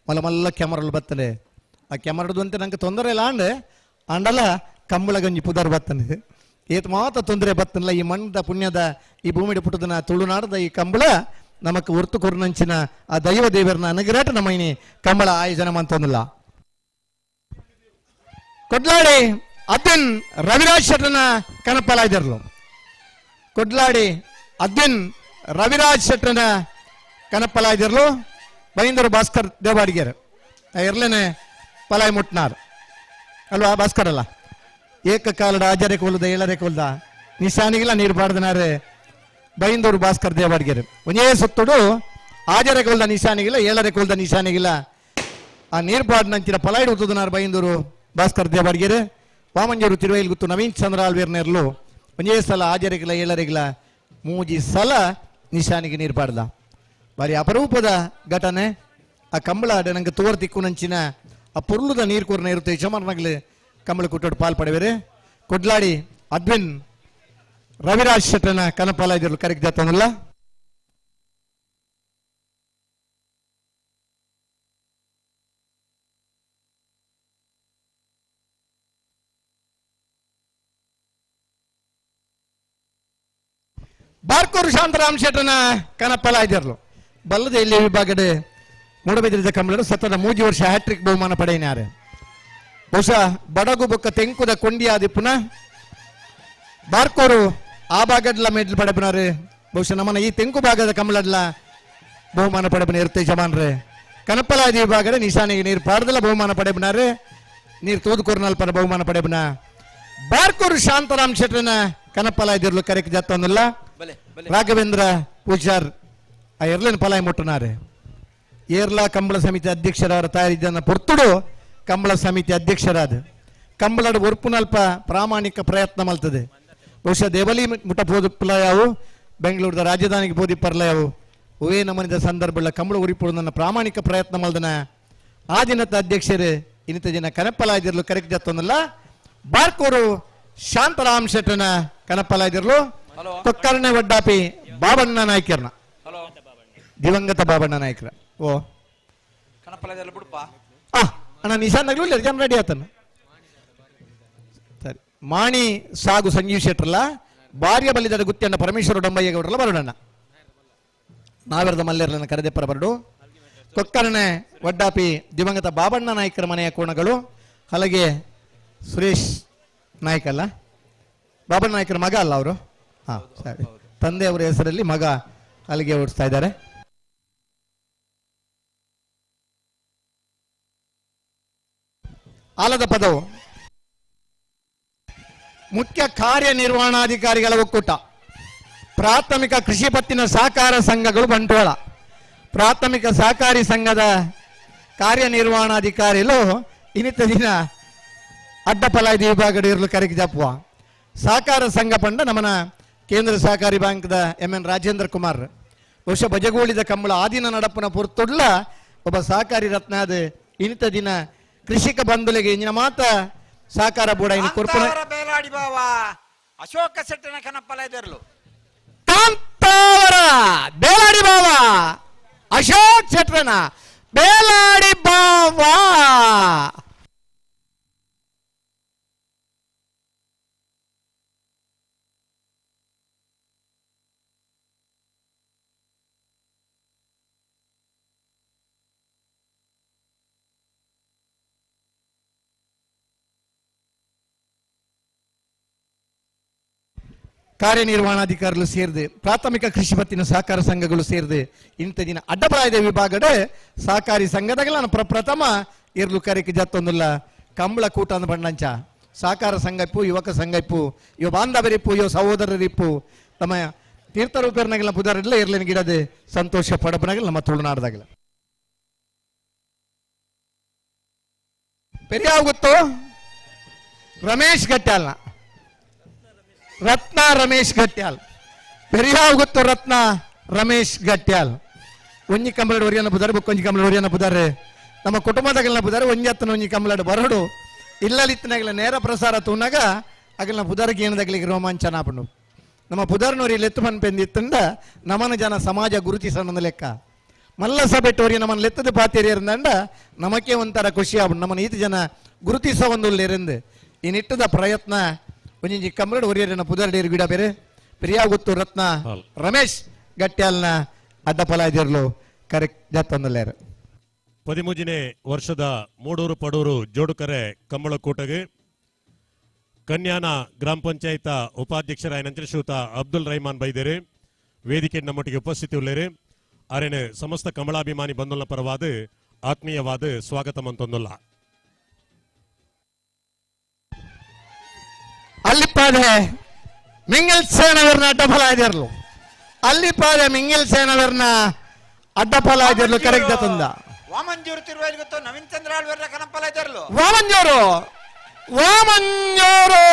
ಮಲ್ಲ ಮಲ್ಲ ಕ್ಯಾಮರಲು ಬರ್ತದೆ. ಆ ಕ್ಯಾಮರದು ಅಂತ ನಂಗೆ ತೊಂದರೆ ಇಲ್ಲ ಅಂಡ್ ಅಂಡಲ ಕಂಬಳಗಂಜಿ ಪುದರ್ ಬರ್ತದೆ. ಏತ್ ಮಾತ್ರ ತೊಂದರೆ ಬರ್ತನಲ್ಲ ಈ ಮಣ್ಣದ ಪುಣ್ಯದ ಈ ಭೂಮಿಡಿ ಪುಟ್ಟದನ ತುಳುನಾಡದ ಈ ಕಂಬಳ ನಮಕ್ ಒರ್ತು ಕೊರ್ನಂಚಿನ ಆ ದೈವ ದೇವರನ್ನ ಅನುಗ್ರಹ ನಮ್ಮ ಇನಿ ಕಂಬಳ ಆಯೋಜನ ಮಂತೊಂದಿಲ್ಲ. ಕೊಡ್ಲಾಡಿ ಅದ್ದಿನ್ ರವಿರಾಜ್ ಶೆಟ್ಟನ ಕನಪಲಾಯ್ದರ್ಲು. ಕೊಡ್ಲಾಡಿ ಅದ್ದಿನ್ ರವಿರಾಜ್ ಶೆಟ್ಟನ ಕನಪಲಾಯ್ದಿರ್ಲು ಬೈಂದೂರು ಭಾಸ್ಕರ್ ದೇವಾಡಿಗೆರ್ ಎರ್ಲೇನೆ ಪಲಾಯ್ ಮುಟ್ನಾರ್ ಅಲ್ವಾ ಭಾಸ್ಕರ್ ಅಲ್ಲ. ಏಕಕಾಲದ 6.5 ಕೋಲದ 7.5 ಕೋಲದ ನಿಶಾನಿಗೆಲ್ಲ ನೀರು ಬಾಡ್ದನಾರೆ ಬೈಂದೂರು ಭಾಸ್ಕರ್ ದೇವಾಡಿಗೆರ್. ಒಂದೇ ಸುತ್ತೋಡು ಆಜರೆ ಕೋಲ್ದ ನಿಶಾನಿಗಿಲ್ಲ ಏಳರೆ ಕೋಲ್ದ ನಿಶಾನಿಗಿಲ್ಲ ಆ ನೀರ್ಪಾಡ್ ನಂಚಿನ ಪಲಾಯ್ಡು ಉತ್ತುದನಾರ್ ಬೈಂದೂರು ಭಾಸ್ಕರ್ ದೇವರ್ಗೆರೆ ವಾಮಂಜೂರು ತಿರುವೈಲ್ ಗುತ್ತು ನವೀನ್ ಚಂದ್ರ ಆಲ್ವೇರ್ ನೇರ್ಲು ಒಂಜೇ ಸಲ ಆಜರೆಗಿಲ್ಲ ಏಳರೆಗಿಲ್ಲ ಮೂಜಿ ಸಲ ನಿಶಾನಿಗೆ ನೀರು ಪಾಡ್ದ. ಬಾರಿ ಅಪರೂಪದ ಘಟನೆ. ಆ ಕಂಬಳ ನಂಗೆ ತೋರ್ ತಿಕ್ಕು ನಂಚಿನ ಆ ಪೊರ್ಲುದ ನೀರು ಕೂರ್ನ ಇರುತ್ತೆ ಯಜಮಾನನಾಗಲಿ ಕಂಬಳ ಕುಟ್ಟೋಡು ಪಾಲ್ ಪಡೆವೇರೆ. ಕೊಡ್ಲಾಡಿ ಅದ್ವಿನ್ ರವಿರಾಜ್ ಶೆಟ್ಟನ ಕನಪಾಲ ಇದ್ರು ಕರೆಕ್ಟ್ ಜಾತನಲ್ಲ. ಬಾರ್ಕೂರು ಶಾಂತರಾಮ್ ಶೆಟ್ಟನ ಕನಪಾಲ ಇದ್ದಿರ್ಲು ಬಲ್ಲದ ಇಲ್ಲಿ ವಿಭಾಗದ ಮೂಡಬಿದ್ರಿದ ಕಂಬಳರು ಸತತ 3 ವರ್ಷ ಹ್ಯಾಟ್ರಿಕ್ ಬಹುಮಾನ ಪಡೆಯಿನಾರೆ. ಬಹುಶಃ ಬಡಗು ಬೊಕ್ಕ ತೆಂಕುದ ಕೊಂಡಿಯಾದಿ ಪುನಃ ಬಾರ್ಕೂರು ಆ ಭಾಗಡ್ಲ ಮೆಡ್ಲ್ ಪಡೆಪನಾರೆ. ಬಹುಶಃ ನಮ್ಮನ ಈ ತೆಂಕು ಭಾಗದ ಕಂಬಳಡ್ಲ ಬಹುಮಾನ ಪಡೆಪನ ಇರುತ್ತೆ ಜಮಾನ್ರೆ. ಕನಪಲಾದಿ ವಿಭಾಗದ ನಿಶಾನಿಗೆ ನೀರು ಪಾಡದಲ್ಲ ಬಹುಮಾನ ಪಡೆಪನಾರೆ. ನೀರು ತೂದುಕೂರ್ನಲ್ಪನ ಬಹುಮಾನ ಪಡೆಪನ ಬಾರ್ಕೂರು ಶಾಂತರಾಮ್ ಶೆಟ್ಟನ ಕನಪಲಾದಿರ್ಲು ಕರೆಕ್ ಜಾತವನ್ನಲ್ಲ. ರಾಘವೇಂದ್ರ ಪೂಜಾರ್ ಆ ಎರ್ಲಿನ ಪಲಾಯ ಮುಟ್ಟನಾರೆ. ಏರ್ಲಾ ಕಂಬಳ ಸಮಿತಿ ಅಧ್ಯಕ್ಷರಾದ ತಯಾರಿದ್ದನ್ನ ಪೊರ್ತುಡು ಕಂಬಳ ಸಮಿತಿ ಅಧ್ಯಕ್ಷರಾದ ಕಂಬಳದ ಒರ್ಪುನಲ್ಪ ಪ್ರಾಮಾಣಿಕ ಪ್ರಯತ್ನ ಮಲ್ತದೆ. ಬಹುಶಃ ದೇವಲಿ ಮುಟ್ಟ ಪೋದಿಪ್ಪಲ ಯಾವು ಬೆಂಗಳೂರದ ರಾಜಧಾನಿಗೆ ಪೋದಿಪ್ಪರ್ಲ ಯಾವು ಹೂವೇ ನಮನಿದ ಸಂದರ್ಭ ಕಂಬಳ ಉರಿಪುಡು ನನ್ನ ಪ್ರಾಮಾಣಿಕ ಪ್ರಯತ್ನ ಮಲ್ದನ ಆ ದಿನದ ಅಧ್ಯಕ್ಷರು ಇನ್ನಿತ ದಿನ ಕನಪಲಾಯ್ದಿರ್ಲು ಕರೆಕ್ಟ್ ಜತ್ತೊಂದಲ್ಲ. ಬಾರ್ಕೂರು ಶಾಂತರಾಮ್ ಶೆಟ್ಟನ ಕನಪಲಾಯ್ದಿರ್ಲು ಕೊಕ್ಕರ್ಣೆ ವಡ್ಡಾಪಿ ಬಾಬಣ್ಣ ನಾಯ್ಕರ್ನ ದಿವಂಗತ ಬಾಬಣ್ಣ ನಾಯ್ಕರ. ಓ ಅಣ್ಣ ನಿಶಾನ್ ನಗಲು ಜನ ರೆಡಿ ಆತನ. ಸರಿ ಮಾಣಿ ಸಾಗು ಸಂಜೀವ್ ಶೆಟ್ಟರ್ಲ ಭಾರ್ಯ ಬಲಿದಾದ ಗುತ್ತಿಯಣ್ಣ ಪರಮೇಶ್ವರ ಡೊಂಬಯ್ಯಗೌಡರಲ್ಲ ಬರೋಣ. ನಾವೆರದ ಮಲ್ಲೇರ್ಲನ್ನ ಕರೆದೆಪ್ಪರ ಬರಡು. ಕೊಕ್ಕರ್ಣೆ ವಡ್ಡಾಪಿ ದಿವಂಗತ ಬಾಬಣ್ಣ ನಾಯ್ಕರ ಮನೆಯ ಕೋಣಗಳು ಹಲಗೆ ಸುರೇಶ್ ನಾಯ್ಕ ಅಲ್ಲ, ಬಾಬಣ್ಣ ನಾಯ್ಕರ ಮಗ ಅಲ್ಲ ಅವರು. ಹಾ ಸರಿ, ತಂದೆಯವರ ಹೆಸರಲ್ಲಿ ಮಗ ಹಲಗೆ ಓಡಿಸ್ತಾ ಇದ್ದಾರೆ. ಆಲದ ಪದವು ಮುಖ್ಯ ಕಾರ್ಯನಿರ್ವಹಣಾಧಿಕಾರಿಗಳ ಒಕ್ಕೂಟ, ಪ್ರಾಥಮಿಕ ಕೃಷಿ ಪತ್ತಿನ ಸಹಕಾರ ಸಂಘಗಳು ಬಂಟ್ವಾಳ. ಪ್ರಾಥಮಿಕ ಸಹಕಾರಿ ಸಂಘದ ಕಾರ್ಯನಿರ್ವಹಣಾಧಿಕಾರಿಗಳು ಇನ್ನಿತ ದಿನ ಅಡ್ಡಪಲಾಯ್ದ ವಿಭಾಗದ ಇರಲು ಕರೆಗೆ ಜಾಪುವ. ಸಹಕಾರ ಸಂಘ ಪಂಡ ನಮ್ಮನ ಕೇಂದ್ರ ಸಹಕಾರಿ ಬ್ಯಾಂಕ್ದ ಎಂ ಎನ್ ರಾಜೇಂದ್ರ ಕುಮಾರ್. ಬಹುಶಃ ಬಜಗೋಳಿದ ಕಂಬಳ ಆದಿನ ನಡಪುನ ಪೊರ್ತೊಡ್ಲ ಒಬ್ಬ ಸಹಕಾರಿ ರತ್ನಾದ ಇನ್ನಿತ ದಿನ ಕೃಷಿಕ ಬಂಧುಲಿಗೆ ಇಂಜಿನ ಮಾತ ಸಹಕಾರ ಬೋರ್ಡ್ ಐನ ಕೊರ್ಪುನ ಬೇಲಾಡಿ ಬಾವ ಅಶೋಕ ಶೆಟ್ಟನ ಕನಪಲ ಇದ್ದಿರ್ಲು. ಕಾಂತಾವರ ಬೇಲಾಡಿ ಬಾವ ಅಶೋಕ್ ಶೆಟ್ಟನ ಬೇಲಾಡಿ ಬಾವ. ಕಾರ್ಯನಿರ್ವಹಣಾಧಿಕಾರಿಗಳು ಸೇರಿದೆ, ಪ್ರಾಥಮಿಕ ಕೃಷಿ ಪತ್ತಿನ ಸಹಕಾರ ಸಂಘಗಳು ಸೇರಿದೆ ಇಂಥ ದಿನ ಅಡ್ಡಪ್ರಾಯದ ವಿಭಾಗದ ಸಹಕಾರಿ ಸಂಘದಾಗಲ ಪ್ರಥಮ ಇರ್ಲು ಕರೆಕ್ ಜತ್ತೊಂದುಲ್ಲ ಕಂಬಳ ಕೂಟ ಅಂದ ಬಣ್ಣಂಚ ಸಹಕಾರ ಸಂಘ ಇಪ್ಪು, ಯುವಕ ಸಂಘ ಇಪ್ಪು, ಇವ ಬಾಂಧವರಿಪ್ಪು, ಇವ ಸಹೋದರರಿಪ್ಪು ತಮ್ಮ ತೀರ್ಥರೂಪರ್ನಾಗೆಲ್ಲ ಪುದಾರಿಲ್ಲ ಇರ್ಲಿನ ಗಿಡದೆ ಸಂತೋಷ ಪಡಪನಾಗಲ್ಲ ನಮ್ಮ ತುಳುನಾಡದಾಗಲ್ಲ. ಪೆರಿಯಾವ್ ಗೊತ್ತು ರಮೇಶ್ ಗಟ್ಯಾಲ್ನ ರತ್ನ ರಮೇಶ್ ಗಟ್ಯಾಲ್ ಪೆರಿಯಾವ್ ಗೊತ್ತು ರತ್ನ ರಮೇಶ್ ಗಟ್ಯಾಲ್ ಒಂಜಿ ಕಂಬಳಡ್ ಒರಿಯನ ಬುದಾರೆ ಬೊಕ್ಕೊಂಜಿ ಕಂಬಳಡ್ ಒರಿಯನ ಬುದಾರೆ ನಮ್ಮ ಕುಟುಂಬದಾಗಲ್ನ ಬುದಾರೆ ಒಂಜಿ ಅತ್ತನ ಒಂಜಿ ಕಂಬಳಡ್ ಬರಡು ಇಲ್ಲಲಿತ್ತನಾಗಲ ನೇರ ಪ್ರಸಾರ ತೂನಾಗ ಅಗಲ್ನ ಬುದಾರಿಗೆ ಏನದಾಗಲಿಗೆ ರೋಮಾಂಚನ ಆಪುಂಡು. ನಮ್ಮ ಪುದಾರ್ನೋರಿ ಲೆತ್ತು ಮನ್ಪೆಂದಿತ್ತಂದ ನಮನ ಜನ ಸಮಾಜ ಗುರುತಿಸಣ್ಣದ ಲೆಕ್ಕ ಮಲ್ಲ ಸಭೆಟೋರಿ ನಮ್ಮನ್ನು ಲೆತ್ತದ ಪಾತೇರಿಯರಂದ ನಮಕೆ ಒಂಥರ ಖುಷಿ ಆಪುಂಡು ನಮ್ಮನ್ನ ಈತ ಜನ ಗುರುತಿಸ ಒಂದು ಲೆರಂದು ಈ ನಿಟ್ಟದ ಪ್ರಯತ್ನ ಒಂಜಿಂಜಿ ಕಂಬಳಡ್ ಒರಿಯರನ ಪುದರ್ಡೇರು ಗಿಡ ಬೇರೆ ಪ್ರಿಯಾ ಗೊತ್ತು ರತ್ನ ರಮೇಶ್ ಗಟ್ಯಾಲ್ನ ಅಡ್ಡಫಲ ಇದಿರ್ಲು ಕರೆಕ್ಟ್ ಜಾತೊಂದಲ್ಲೇರು. 13ನೇ ವರ್ಷದ ಮೂಡೂರು ಪಡೂರು ಜೋಡುಕರೆ ಕಂಬಳಕೂಟಗೆ ಕನ್ಯಾನ ಗ್ರಾಮ ಪಂಚಾಯತ್ ಉಪಾಧ್ಯಕ್ಷರಾಯ ಶ್ರೀಯುತ ಅಬ್ದುಲ್ ರಹಮಾನ್ ಬೈದೇರಿ ವೇದಿಕೆ ನಮ್ಮೊಟ್ಟಿಗೆ ಉಪಸ್ಥಿತಿ ಉಳ್ಳೇರಿ. ಅರೇನು ಸಮಸ್ತ ಕಮಲಾಭಿಮಾನಿ ಬಂಧುಲ ಪರವಾದ ಆತ್ಮೀಯವಾದ ಸ್ವಾಗತ ಮಂತೊಂದುಲ್ಲ. ಅಲ್ಲಿಪ್ಪಾದೆ ಮಿಂಗಲ್ ಸೇನವರ್ನ ಅಡ್ಡಫಲ ಇದಿರ್ಲು. ಅಲ್ಲಿಪ್ಪಾದೆ ಮಿಂಗಲ್ ಸೇನವರ್ನ ಅಡ್ಡಫಲ ಆಯ್ದಿರ್ಲು ಕರೆಕ್ಟ್ ತಂದ ವಾಮಂಜೂರು ತಿರುವೈಲ್ ಗೊತ್ತು ನವೀನ್ ಚಂದ್ರ ಆಳ್ವೆರ್ನ ಕನಪಲ ಇದ್ದರ್ಲು. ವಾಮಂಜೂರು ವಾಮಂಜೂರು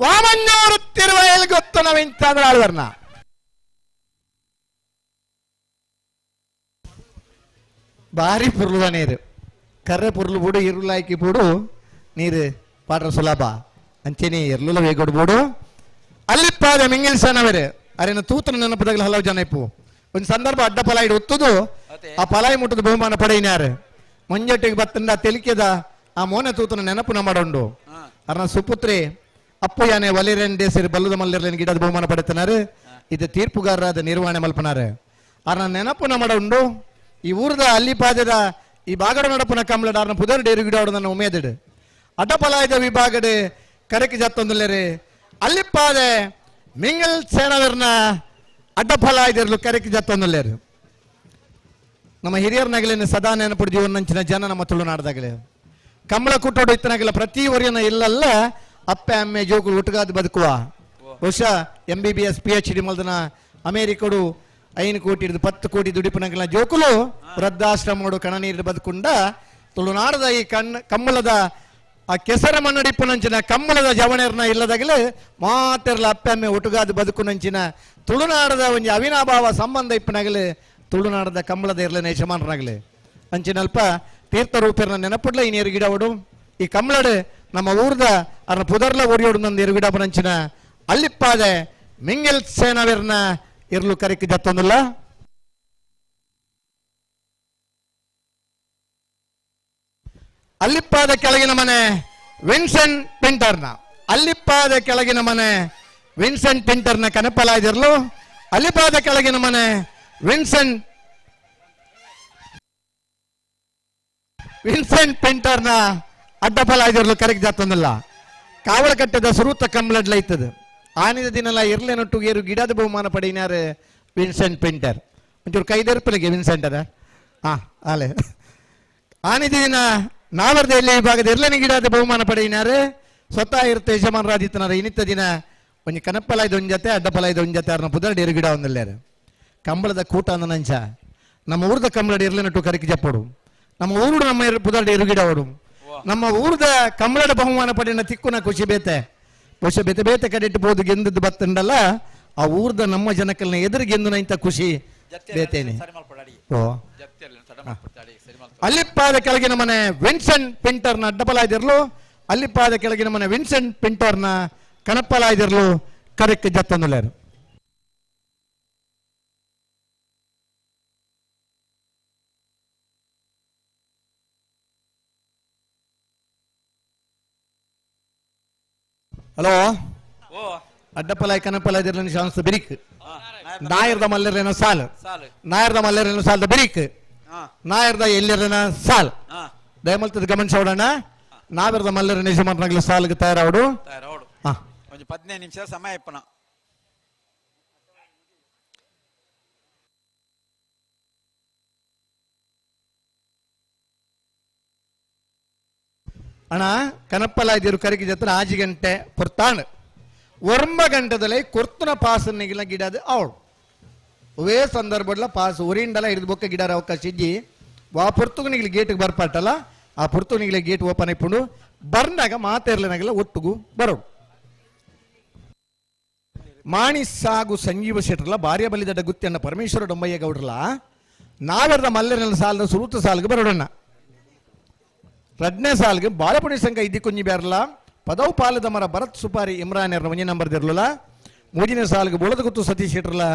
ವಾಮಂಜೂರು ತಿರುವೈಲ್ ಗೊತ್ತು ನವೀನ್ ಚಂದ್ರ ಆಳ್ವೆರ್ನ. ಬಾರಿ ಪುರ್ಲುದ ನೀರು ಕರ್ರೆ ಪುರ್ಲು ಬೂಡು ಇರುಲಾಯ್ಕಿ ಬೂಡು ನೀರು ಪಾಡ್ರ ಸುಲಭ ಅಂಚೆನೆ ಎರ್ಲುಲ ವೇಗೊಡು ಬೂಡು ಅಲ್ಲಿಪ್ಪಾದ ಮಿಂಗಿಲ್ಸನವರು ಅರೆನ ತೂತನ ನೆನಪದಾಗಲ ಹಲವು ಜನ ಇಪ್ಪು ಒಂದು ಸಂದರ್ಭ ಅಡ್ಡ ಪಲಾಯಿಡು ಒತ್ತುದು ಆ ಪಲಾಯಿ ಮುಟ್ಟದ ಬಹುಮಾನ ಪಡೆಯಿನಾರು ಮಂಜಟ್ಟಿಗೆ ಬತ್ತಂಡ ತೆಲಿಕೆದ ಆ ಮೋನೆ ತೂತನ ನೆನಪು ನಮ್ಮಡುಂಡು ಅರ್ನ ಸುಪುತ್ರಿ ಅಪ್ಪು ಯಾನೆ ವಲಿರೆನ್ ದೇಸರಿ ಬಲ್ಲದ ಮಲ್ಲಿರ್ಲೇನ್ ಗಿಡದ ಬಹುಮಾನ ಪಡೆತನಾರು ಇದು ತೀರ್ಪುಗಾರರಾದ ನಿರ್ವಹಣೆ ಮಲ್ಪನಾರು ಅರ್ನ ನೆನಪು ನಮ್ಮಡುಂಡು ಈ ಊರದ ಅಲ್ಲಿಪಾದದ ಈ ಬಾಗಡ ನಡಪುನ ಕಮ್ಲಡ ಅರ್ನ ಪುದರ್ ಡೇರು ಗಿಡ ನನ್ನ ಉಮೇದಿಡು ಅಡ್ಡಪಲಾಯದ ವಿಭಾಗಡೆ ಕರಕಿ ಜತ್ತೊಂದುಲ್ಲೇರಿ ಅಲ್ಲಿಪ್ಪಾದೆ ಮಿಂಗಲ್ ಸೇನವರ್ನ ಅಡ್ಡಫಲಾಯ್ದಿರ್ಲು ಕರಕಿ ಜತ್ತೊಂದುಲ್ಲೇರು. ನಮ್ಮ ಹಿರಿಯರ್ನಾಗಲೇನೆ ಸದಾ ನೆನಪು ಜೀವನಂಚಿನ ಜನ ನಮ್ಮ ತುಳುನಾಡ್ದಾಗಲೇ ಕಮಲ ಕುಟ್ಟೋಡು ಇತ್ತನಾಗಲ್ಲ ಪ್ರತಿ ಒರಿಯನ ಇಲ್ಲಲ್ಲ ಅಪ್ಪೆ ಅಮ್ಮೆ ಜೋಗುలు ಒಟ್ಟುಗಾದ ಬದುಕುವ ಬಹುಶಃ MBBS PhD ಮಲ್ದನ ಅಮೇರಿಕಡು 5 ಕೋಟಿ ಹಿಡಿದು 10 ಕೋಟಿ ದುಡಿಪುನಗಲ ಜೋಕುಲು ವೃದ್ಧಾಶ್ರಮೋಡು ಕಣನೀರು ಬದುಕುಂಡ ತುಳುನಾಡದ ಈ ಕಮ್ಮಲದ ಆ ಕೆಸರ ಮಣ್ಣಡಿಪ್ಪುನಂಚಿನ ಕಮ್ಮಲದ ಜವಣೆರ್ನ ಇಲ್ಲದಾಗಲೇ ಮಾತೆರ್ಲ ಅಪ್ಪೆ ಅಮ್ಮೆ ಒಟ್ಟುಗಾದ ಬದುಕುನಂಚಿನ ತುಳುನಾಡದ ಒಂಜಿ ಅವಿನಾಭಾವ ಸಂಬಂಧ ಇಪ್ಪನಾಗಲೇ ತುಳುನಾಡದ ಕಮ್ಮಲದ ಇರ್ಲೇನೆ ಯಜಮಾನರಾಗಲಿ ಅಂಚಿನಲ್ಪ ತೀರ್ಥರೂಪಿರ್ನ ನೆನಪುಡ್ಲ ಈ ನೀರು ಗಿಡವಡು ಈ ಕಮ್ಮಲಡು ನಮ್ಮ ಊರ್ದ ಅರ್ನ ಪುದರ್ಲ ಒರಿಯೋಡು ನಂದು ಎರು ಗಿಡಪನಂಚಿನ ಅಲ್ಲಿಪ್ಪಾದೆ ಮಿಂಗೆಲ್ ಸೇನವಿರ್ನ ಇರ್ಲು ಕರಿಕ್ ಜತ್ತೊಂದುಲ್ಲ. ಅಲ್ಲಿಪ್ಪಾದ ಕೆಳಗಿನ ಮನೆ ವಿನ್ಸೆಂಟ್ ಪಿಂಟರ್ನ ಅಲ್ಲಿಪ್ಪಾದ ಕೆಳಗಿನ ಮನೆ ವಿನ್ಸೆಂಟ್ ಪಿಂಟರ್ನ ಕನಪಲಾಯ್ದಿರ್ಲು ಅಲ್ಲಿಪಾದ ಕೆಳಗಿನ ಮನೆ ವಿನ್ಸೆಂಟ್ ವಿನ್ಸೆಂಟ್ ಪಿಂಟರ್ನ ಅಡ್ಡಫಲಾಯ್ದಿರ್ಲು ಕರೆಕ್ ಜಾತೊಂದಿಲ್ಲ. ಕಾವಲಕಟ್ಟೆದ ಸುರೂತ ಕಮ್ಲಡ್ಲ ಇತ್ತದು ಆನಿದ ದಿನಲ ಇರ್ಲೇನೊಟ್ಟು ಏರು ಗಿಡದ ಬಹುಮಾನ ಪಡೆಯಿನಾರು ವಿನ್ಸೆಂಟ್ ಪಿಂಟರ್ ಒಂಚೂರು ಕೈದೆರ್ಪಲಿಗೆ ವಿನ್ಸೆಂಟ್ ಅದ ಹಾ ಆಲೆ ಆನಿದ ದಿನ ನಾವರ್ದ ಎಲ್ಲಿ ವಿಭಾಗದ ಇರ್ಲೇನ ಗಿಡದ ಬಹುಮಾನ ಪಡೆಯಿನಾರು ಸ್ವತಃ ಇರ್ತ ಯಜಮಾನರಾದಿತ್ತನಾರ ಇನ್ನಿತ್ತ ದಿನ ಒಂಜಿ ಕನಪ್ಪಲಾಯ್ದ ಒಂಜತೆ ಜೊತೆ ಅಡ್ಡಪಲಾಯ್ದ ಒಂಜಿ ಜೊತೆ ಅವ್ರನ್ನ ಪುದರ್ ಡೇರು ಗಿಡ ಒಂದಿಲ್ಲಾರು ಕಂಬಳದ ಕೂಟ ಅಂದನಂಚ ನಮ್ಮ ಊರ್ದ ಕಂಬಳದ ಇರ್ಲೇನೊಟ್ಟು ಕರಿಕಿ ಜಪ್ಪೋಡು ನಮ್ಮ ಊರು ನಮ್ಮ ಪುದರ್ ಡೇರು ಗಿಡ ಅವಡು ನಮ್ಮ ಊರ್ದ ಕಂಬಳದ ಬಹುಮಾನ ಪಡೆಯನ ತಿಕ್ಕುನ ಖುಷಿ ಬೇತೆ ಬಹುಶಃ ಬೇತೆ ಬೇತೆ ಕಡೆ ಇಟ್ಟು ಬೋದು ಗೆಂದದ್ದು ಬತ್ತಂಡಲ್ಲ ಆ ಊರ್ದ ನಮ್ಮ ಜನಕ್ಕಲ್ನ ಎದುರು ಇಂಥ ಖುಷಿ ಬೇತೇನೆ. ಓ ಅಲ್ಲಿಪ್ಪಾದ ಕೆಳಗಿನ ಮನೆ ವಿನ್ಸೆಂಟ್ ಪಿಂಟರ್ನ ಅಡ್ಡಪಲಾಯ್ದಿರ್ಲು ಅಲ್ಲಿಪ್ಪಾದ ಕೆಳಗಿನ ಮನೆ ವಿನ್ಸೆಂಟ್ ಪಿಂಟರ್ನ ಕನಪ್ಪಲಾಯ್ದಿರ್ಲು ಕರೆಕ್ ಜತ್ತೊಂದುಲೇರು. ಹಲೋ ಅಡ್ಡಪಲಾಯ್ ಕನಪಲಾಯ್ದಿರ್ಲ ಶಾನ್ಸ್ ಬಿರಿಕ್ ನಾಯರ್ದ ಮಲ್ಲೆರ್ಲೇನ ಸಾಲ್ ನಾಯರ್ದ ಮಲ್ಲೆರ್ಲೇನ ಸಾಲ್ದ ಬಿರಿಕ್ ನಾಯರ್ದ ಎಲ್ಲಿರ್ಲೇನ ಸಾಲ್ ದಯಮಲ್ತದ ಗಮನಿಸೋಡೋಣ ನಾವಿರ್ದ ಮಲ್ಲೆರ ಯಜಮಾನರಾಗಲಿ ಸಾಲ್ಗೆ ತಯಾರಾವಡು ಒಂಜಿ 15 ನಿಮಿಷ ಸಮಯ ಇಪ್ಪನ. ಅಣ್ಣ ಕನಪ್ಪಲಾಯ್ದಿರು ಕರಿಗಿ ಜತ್ರ ಆಜಿ ಗಂಟೆ ಪೊರ್ತಾಣ್ ಒರ್ಂಬ ಗಂಟೆದಲ್ಲಿ ಕೊರ್ತುನ ಪಾಸನ್ನಿಗಿಲ್ಲ ಗಿಡದು ಅವಳು ಅವೇ ಸಂದರ್ಭಡ್ಲ ಪಾಸ್ ಒರಿಂಡಲ ಹಿಡಿದು ಬೊಕ್ಕ ಗಿಡರ ಅವಕಾಶ ಇಜ್ಜಿ ವಾ ಪೊರ್ತುಗನಿಗಿಲಿ ಗೇಟ್ಗೆ ಬರ್ಪಾಟಲ್ಲ ಆ ಪೊರ್ತುಗನಿಗಿಲಿ ಗೇಟ್ ಓಪನ್ ಇಪ್ಪುಂಡು ಬರ್ನಾಗ ಮಾತೇರ್ಲನಾಗೆಲ್ಲ ಒಟ್ಟುಗು ಬರೋಡು. ಮಾಣಿ ಸಾಗು ಸಂಜೀವ ಶೆಟ್ಟರ್ಲ ಭಾರ್ಯ ಬಲಿದಡ್ಡ ಗುತ್ತಿಯಣ್ಣ ಪರಮೇಶ್ವರ ಡೊಂಬಯ್ಯ ಗೌಡ್ರಲ್ಲ ನಾವೆರ್ದ ಮಲ್ಲೆರನ ಸಾಲದ ಸುರುತ ಸಾಲ್ಗೆ ಬರೋಡಣ್ಣ ರಡ್ನೇ ಸಾಲ್ಗೆ ಬಾಲಪುಣಿ ಸಂಘ ಇದ್ದಿ ಕುಂಜಿ ಬ್ಯಾರಲ್ಲ ಪದವು ಪಾಲದ ಮರ ಭರತ್ ಸುಪಾರಿ ಇಮ್ರಾನ್ ಎರನ ಒಂಜಿ ನಂಬರ್ ದಿರ್ಲಲ್ಲ ಮೂಜಿನ ಸಾಲ್ಗೆ ಬೋಳದ ಗುತ್ತು ಸತೀಶ್ ಶೆಟ್ಟರ್ಲ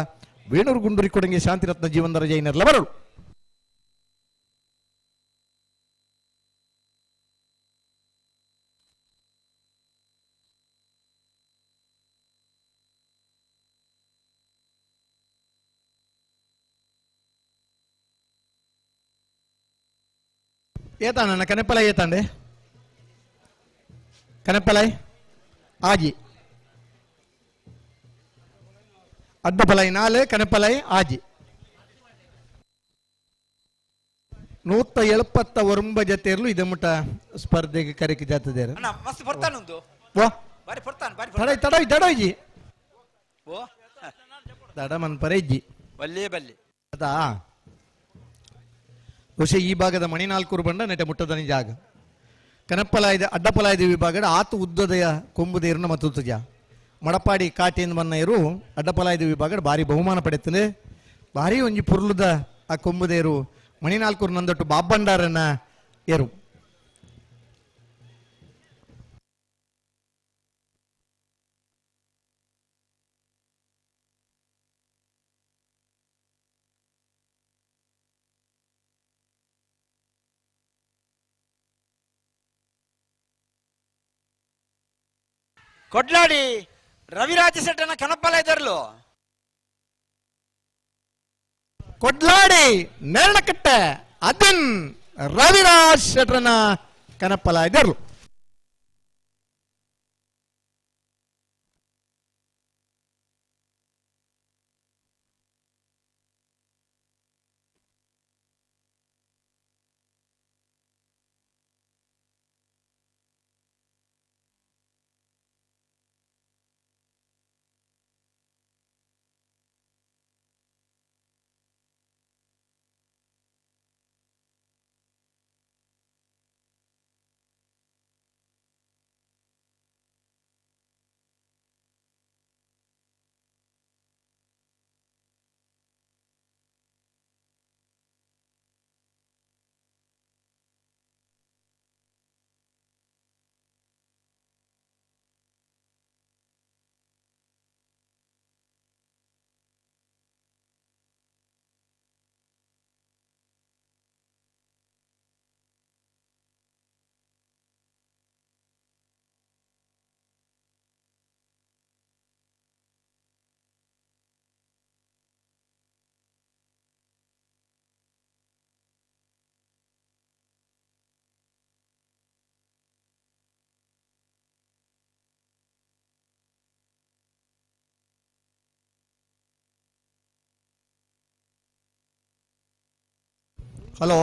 ವೇಣೂರು ಗುಂಡೂರಿ ಕೊಡಂಗಿ ಶಾಂತಿರತ್ನ ಜೀವನದರ ಜೈನರ್ಲ ಬರೋಡು. ಏತಾಣ ಕನೆಪ್ಪಲ ಏತಾಂಡೆ ಕನೆಪ್ಪಲೈ ಆಜಿ ಅಡ್ಡಪಲೈ 4 ಕನೆಪ್ಪಲೈ ಆಜಿ 179 ಜತೆಯಲ್ಲೂ ಇದೆ ಮುಟ ಸ್ಪರ್ಧೆಗೆ ಕರೆಕಿ ಜಾತದೇರು. ಅಣ್ಣ ಮಸ್ತ್ ಪೊರ್ತಾನುಂದು ವಾ ಬಾರಿ ಪೊರ್ತಾನ್ ಬಾರಿ ತಡ ತಡ ತಡ ಇಜ್ಜಿ ಓ ತಡ ಮನ್ಪರೆ ಇಜ್ಜಿ ಬಲ್ಲಿ ಬಲ್ಲಿ. ಅದಾ ಬಹುಶಃ ಈ ಭಾಗದ ಮಣಿನಾಲ್ಕೂರು ಬಂಡ ನೆಟೆ ಮುಟ್ಟದನಿ ಜಾಗ ಕನಪ್ಪಲಾಯ್ದ ಅಡ್ಡಪಲಾಯ್ದ ವಿಭಾಗದ ಆತು ಉದ್ದದಯ ಕೊಂಬುದೇರುನ ಮತ್ತು ತುಜ ಮಡಪಾಡಿ ಕಾಟೇನ್ ಬನ್ನ ಇರು ಅಡ್ಡಪಲಾಯ್ದ ವಿಭಾಗದ ಭಾರಿ ಬಹುಮಾನ ಪಡೆಯುತ್ತದೆ. ಭಾರಿ ಒಂಜಿ ಪುರ್ಲುದ ಆ ಕೊಂಬುದೇರು ಮಣಿನಾಲ್ಕೂರು ನಂದೊಟ್ಟು ಬಾಬ್ಬಂಡಾರನ ಏರು. ಕೊಡ್ಲಾಡಿ ರವಿರಾಜ ಶೆಟ್ಟನ ಕನಪ್ಪಲ ಇದ್ದರ್ಲು. ಕೊಡ್ಲಾಡಿ ನೇರಣಕಟ್ಟೆ ಅದನ್ ರವಿರಾಜ್ ಶೆಟ್ಟನ ಕನಪ್ಪಲ ಇದ್ದರ್ಲು. ಹಲೋ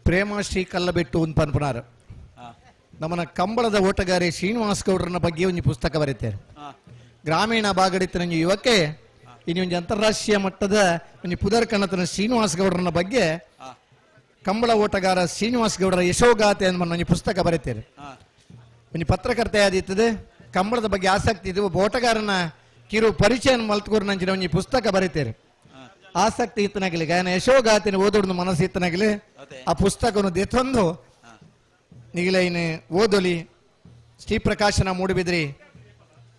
ಪ್ರೇಮಶ್ರೀ ಕಲ್ಲಬೆಟ್ಟು ಅಂತ ಪನ್ಪನಾರ್ ನಮ್ಮನ ಕಂಬಳದ ಓಟಗಾರಿ ಶ್ರೀನಿವಾಸ್ ಗೌಡ್ರನ ಬಗ್ಗೆ ಒಂದು ಪುಸ್ತಕ ಬರೀತಾರೆ. ಗ್ರಾಮೀಣ ಭಾಗಡಿತ್ತ ನಂಗೆ ಯುವಕೆ ಇನ್ನೊಂದು ಅಂತಾರಾಷ್ಟ್ರೀಯ ಮಟ್ಟದ ಒಂದು ಪುದರ್ ಕಣ್ಣತನ ಶ್ರೀನಿವಾಸ್ ಗೌಡ್ರನ ಬಗ್ಗೆ ಕಂಬಳ ಓಟಗಾರ ಶ್ರೀನಿವಾಸ್ ಗೌಡರ ಯಶೋಗಾಥೆ ಅನ್ನೋ ಒಂದು ಪುಸ್ತಕ ಬರೀತಾರೆ. ಒಂದು ಪತ್ರಕರ್ತೆ ಆದಿತ್ತದೆ, ಕಂಬಳದ ಬಗ್ಗೆ ಆಸಕ್ತಿ ಇದು, ಒಬ್ಬ ಓಟಗಾರನ ಕಿರು ಪರಿಚಯ ಮಲ್ತಕೂರು ನಂಚಿನ ಒಂದು ಪುಸ್ತಕ ಬರೀತಾರೆ. ಆಸಕ್ತಿ ಇತ್ತನಾಗಲಿ ಗಾಯನ ಯಶೋಗಾಥೆನ ಓದೋಡ್ನ ಮನಸ್ಸು ಇತ್ತನಾಗಲಿ ಆ ಪುಸ್ತಕವನ್ನು ದೆತ್ತೊಂದು ನಿಗಲೈನ ಓದೊಲಿ. ಶ್ರೀ ಪ್ರಕಾಶನ ಮೂಡುಬಿದ್ರಿ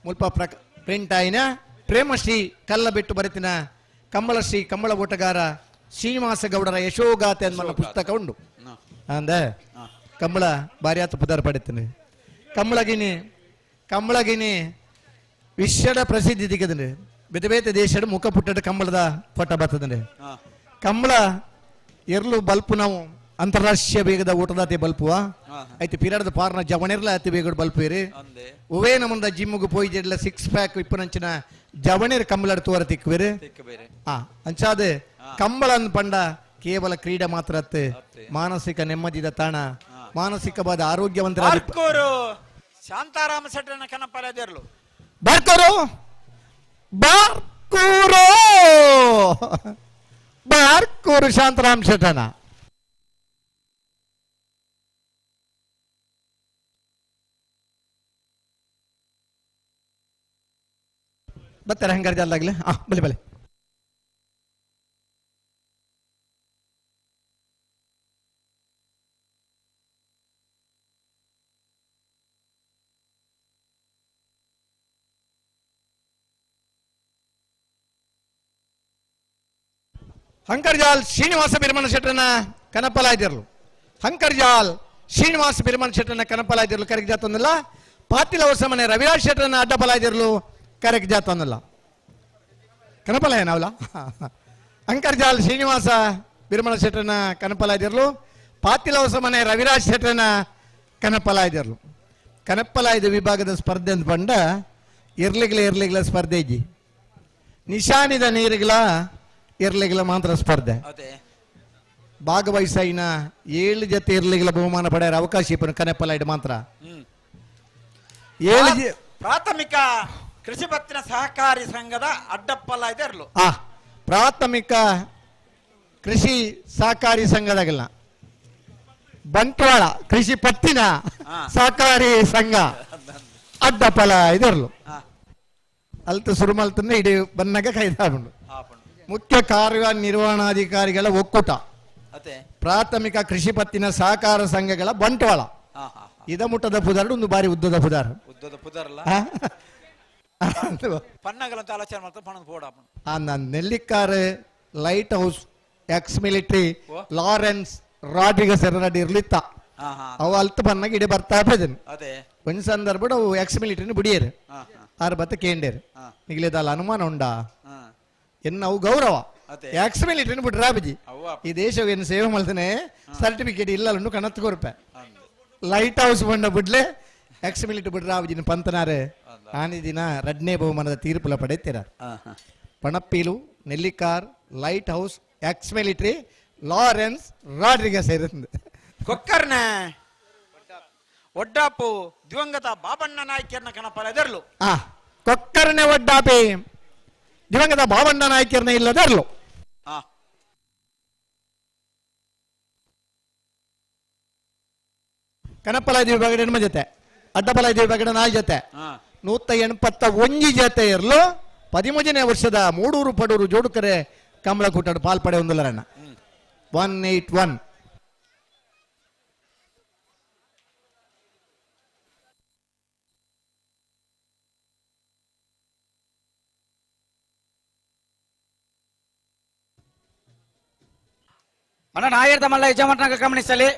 ಮುಲ್ಪ ಪ್ರಿಂಟ್ ಆಯಿನ ಪ್ರೇಮಶ್ರೀ ಕಲ್ಲ ಬಿಟ್ಟು ಬರೆತಿನ ಕಂಬಳಶ್ರೀ ಕಂಬಳ ಓಟಗಾರ ಶ್ರೀನಿವಾಸ ಗೌಡರ ಯಶೋಗಾಥೆ ಅನ್ನೋ ಪುಸ್ತಕ ಉಂಡು. ಅಂದ ಕಂಬಳ ಭಾರಿ ಆತ ಪುದಾರ ಪಡಿತೀನಿ. ಕಂಬಳಗಿನಿ ಕಂಬಳಗಿನಿ ವಿಶ್ವದ ಪ್ರಸಿದ್ಧಿ ದಿಗದಂడి ಬೇತೆ ಬೇತೆ ದೇಶದ ಮುಖ ಪುಟ್ಟದ ಕಂಬಳದ ಫೋಟೋ ಬರ್ತದಂడి. ಕಂಬಳ ಎರ್ಲು ಬಲ್ಪು ನಾವು ಅಂತಾರಾಷ್ಟ್ರೀಯ ಬೇಗದ ಊಟದಾತಿ ಬಲ್ಪುವ ಐತಿ ಪಿರಾಡದ ಪಾರ್ನ ಜವಣಿರ್ಲ ಅತಿ ಬೇಗದ ಬಲ್ಪು ಇರಿ ಉವೇ ನಮ್ಮದ ಜಿಮ್ಗೆ ಪೋಯಿ ಜಡ್ಲ ಸಿಕ್ಸ್ ಪ್ಯಾಕ್ ಇಪ್ಪನಂಚಿನ ಜವಣಿರ್ ಕಂಬಳದ ತೋರ ತಿಕ್ಕುವಿರಿ. ಅಂಚಾದ ಕಂಬಳ ಪಂಡ ಕೇವಲ ಕ್ರೀಡೆ ಮಾತ್ರ ಅತ್ತೆ, ಮಾನಸಿಕ ನೆಮ್ಮದಿದ ತಾಣ, ಮಾನಸಿಕವಾದ ಆರೋಗ್ಯವಂತರ. ಶಾಂತಾರಾಮ ಶೆಟ್ಟನ ಕನಪಲದೆರ್ಲು ಬಾರ್ಕೂರು ಬಾರ್ಕೂರು ಬಾರ್ಕೂರು ಶಾಂತರಾಮ್ ಶೆಟ್ಟನ. ಬರ್ತಾರೆ ಹಂಗಾರೆ ಜಲ್ದಾಗ್ಲೆ. ಬಲೆ ಬಲೆ ಹಂಕರ್ಜಾಲ್ ಶ್ರೀನಿವಾಸ ಬಿರ್ಮಣ ಶೆಟ್ಟನ ಕನಪಲಾಯ್ದಿರ್ಲು. ಹಂಕರ್ಜಾಲ್ ಶ್ರೀನಿವಾಸ ಬಿರ್ಮಣ ಶೆಟ್ಟನ ಕನಪಲಾಯ್ದಿರ್ಲು ಕರೆಕ್ ಜಾತೊಂದಿಲ್ಲ. ಪಾತಿಲ ಹೊಸಮನೆ ರವಿರಾಜ್ ಶೆಟ್ಟನ ಅಡ್ಡಪಲಾಯ್ದಿರ್ಲು ಕರೆಕ್ ಜಾತೊಂದಿಲ್ಲ. ಕನಪಲ ಏನಾವಲ್ಲ ಅಂಕರ್ಜಾಲ್ ಶ್ರೀನಿವಾಸ ಬಿರ್ಮಣ ಶೆಟ್ಟನ ಕನಪಲಾಯ್ದಿರ್ಲು. ಪಾತಿಲ ಹೊಸಮನೆ ರವಿರಾಜ್ ಶೆಟ್ಟನ ಕನಪಲಾಯ್ದಿರ್ಲು. ಕನಪಲಾಯ್ದ ವಿಭಾಗದ ಸ್ಪರ್ಧೆ ಅಂತ ಬಂಡ ಇರ್ಲಿಗ್ಲ ಇರ್ಲಿಗ್ಲ ಸ್ಪರ್ಧೆ ಇಜ್ಜಿ, ನಿಶಾನಿದ ನೀರಿಗ್ಲ ಇರ್ಲಿಗ್ಲ ಮಾತ್ರ ಸ್ಪರ್ಧೆ. ಭಾಗವಹಿಸೈನ 7 ಜೊತೆ ಇರ್ಲಿಗ್ಲ ಬಹುಮಾನ ಪಡೆಯರ ಅವಕಾಶ ಇಪ್ಪನು ಕನೆಪಲಾಯ್ಡ್ ಮಾತ್ರ. 7 ಪ್ರಾಥಮಿಕ ಕೃಷಿ ಪತ್ತಿನ ಸಹಕಾರಿ ಸಂಘದ ಅಡ್ಡಪ್ಪಲಾಯ್ದಿರ್ಲು. ಪ್ರಾಥಮಿಕ ಕೃಷಿ ಸಹಕಾರಿ ಸಂಘದಾಗಲ್ಲ ಬಂಟ್ವಾಳ ಕೃಷಿ ಪತ್ತಿನ ಸಹಕಾರಿ ಸಂಘ ಅಡ್ಡಪಲ ಇದರ್ಲು ಅಲ್ತ ಸುರುಮಲ್ತನ್ನ ಇಡೀ ಬನ್ನಾಗ ಕೈದಾಗುಂಡು. ಮುಖ್ಯ ಕಾರ್ಯನಿರ್ವಹಣಾಧಿಕಾರಿಗಳ ಒಕ್ಕೂಟ, ಪ್ರಾಥಮಿಕ ಕೃಷಿ ಪತ್ತಿನ ಸಹಕಾರ ಸಂಘಗಳ ಬಂಟ್ವಾಳ. ಇದ ಮುಟ್ಟದ ಪುದಾರ್ ಒಂದು ಬಾರಿ ಉದ್ದದ ಪುದಾರ್. ಉದ್ದದ ಪುದಾರಲ್ಲ ಪನ್ನಗಲಂತ ಆಲೋಚನೆ ಮಾಡ್ತಾ ಪಣದ ಪೋಡ. ನಾನು Nellikar light house ex military Lawrence Rodrigues ಎರಡ್ ಇರ್ಲಿತ್ತ. ಅವು ಅಲ್ತ ಬನ್ನಾಗ ಇಡೀ ಬರ್ತಾ ಇದ್ದೇನೆ. ಒಂದ್ ಸಂದರ್ಭ ಅವು ಎಕ್ಸ್ ಮಿಲಿಟರಿನ ಬಿಡಿಯರು ಆರು ಬತ್ತ ಕೇಂಡೇರು ನಿಗ್ಲೇದಲ್ಲ ಅನುಮಾನ ಉಂಡಾ ಎನ್ನ ಅವು ಗೌರವ ಎಕ್ಸ್ ಮಿಲಿಟರಿನ ಬಿಡ್ರಾ ಬಜಿ ಈ ದೇಶವೇನು ಸೇವೆ ಮಾಡ್ತಾನೆ ಸರ್ಟಿಫಿಕೇಟ್ ಇಲ್ಲ ಉಂಡು ಕಣತ್ ಕೊರ್ಪೆ ಲೈಟ್ ಹೌಸ್ ಬಂಡ ಬಿಡ್ಲೆ ಎಕ್ಸ್ ಮಿಲಿಟರಿ ಬಿಡ್ರಾ ಬಜಿನ ಪಂತನಾರೆ ಆನಿ ದಿನ ರಡ್ನೇ ಬಹುಮಾನದ ತೀರ್ಪುಲ ಪಡೆಯುತ್ತೀರ. Panappilu Nellikar light house ex military Lawrence Rodrigues ಇರುತ್ತೆ. ಕೊಕ್ಕರ್ನ ಒಡ್ಡಾಪು ದಿವಂಗತ ಬಾಬಣ್ಣ ನಾಯ್ಕರ್ನ ಕಣಪಲ ಎದರ್ಲು. ಕೊಕ್ಕರ್ನೆ ಒಡ್ಡಾಪಿ ದಿವಂಗತ ಬಾಬಣ್ಣ ನಾಯ್ಕರ್ನ ಇಲ್ಲದರ್ಲು. ಕನಪಲ ವಿಭಾಗದ ಹೆಣ್ಮ ಜೊತೆ ಅಡ್ಡಪಲ ವಿಭಾಗದ ನಾಯಿ ಜೊತೆ 181 ಜೊತೆ ಇರಲು 13ನೇ ವರ್ಷದ ಮೂಡೂರು ಪಡೂರು ಜೋಡುಕರೆ ಕಮಲಕೂಟ ಪಾಲ್ಪಡೆ ಹೊಂದಲರಣ್ಣ 181. ಅಣ್ಣ ನಾಯರ್ದ ಮಲ್ಲ ಯಜಮಾನನಾಗ ಗಮನಿಸಲಿ.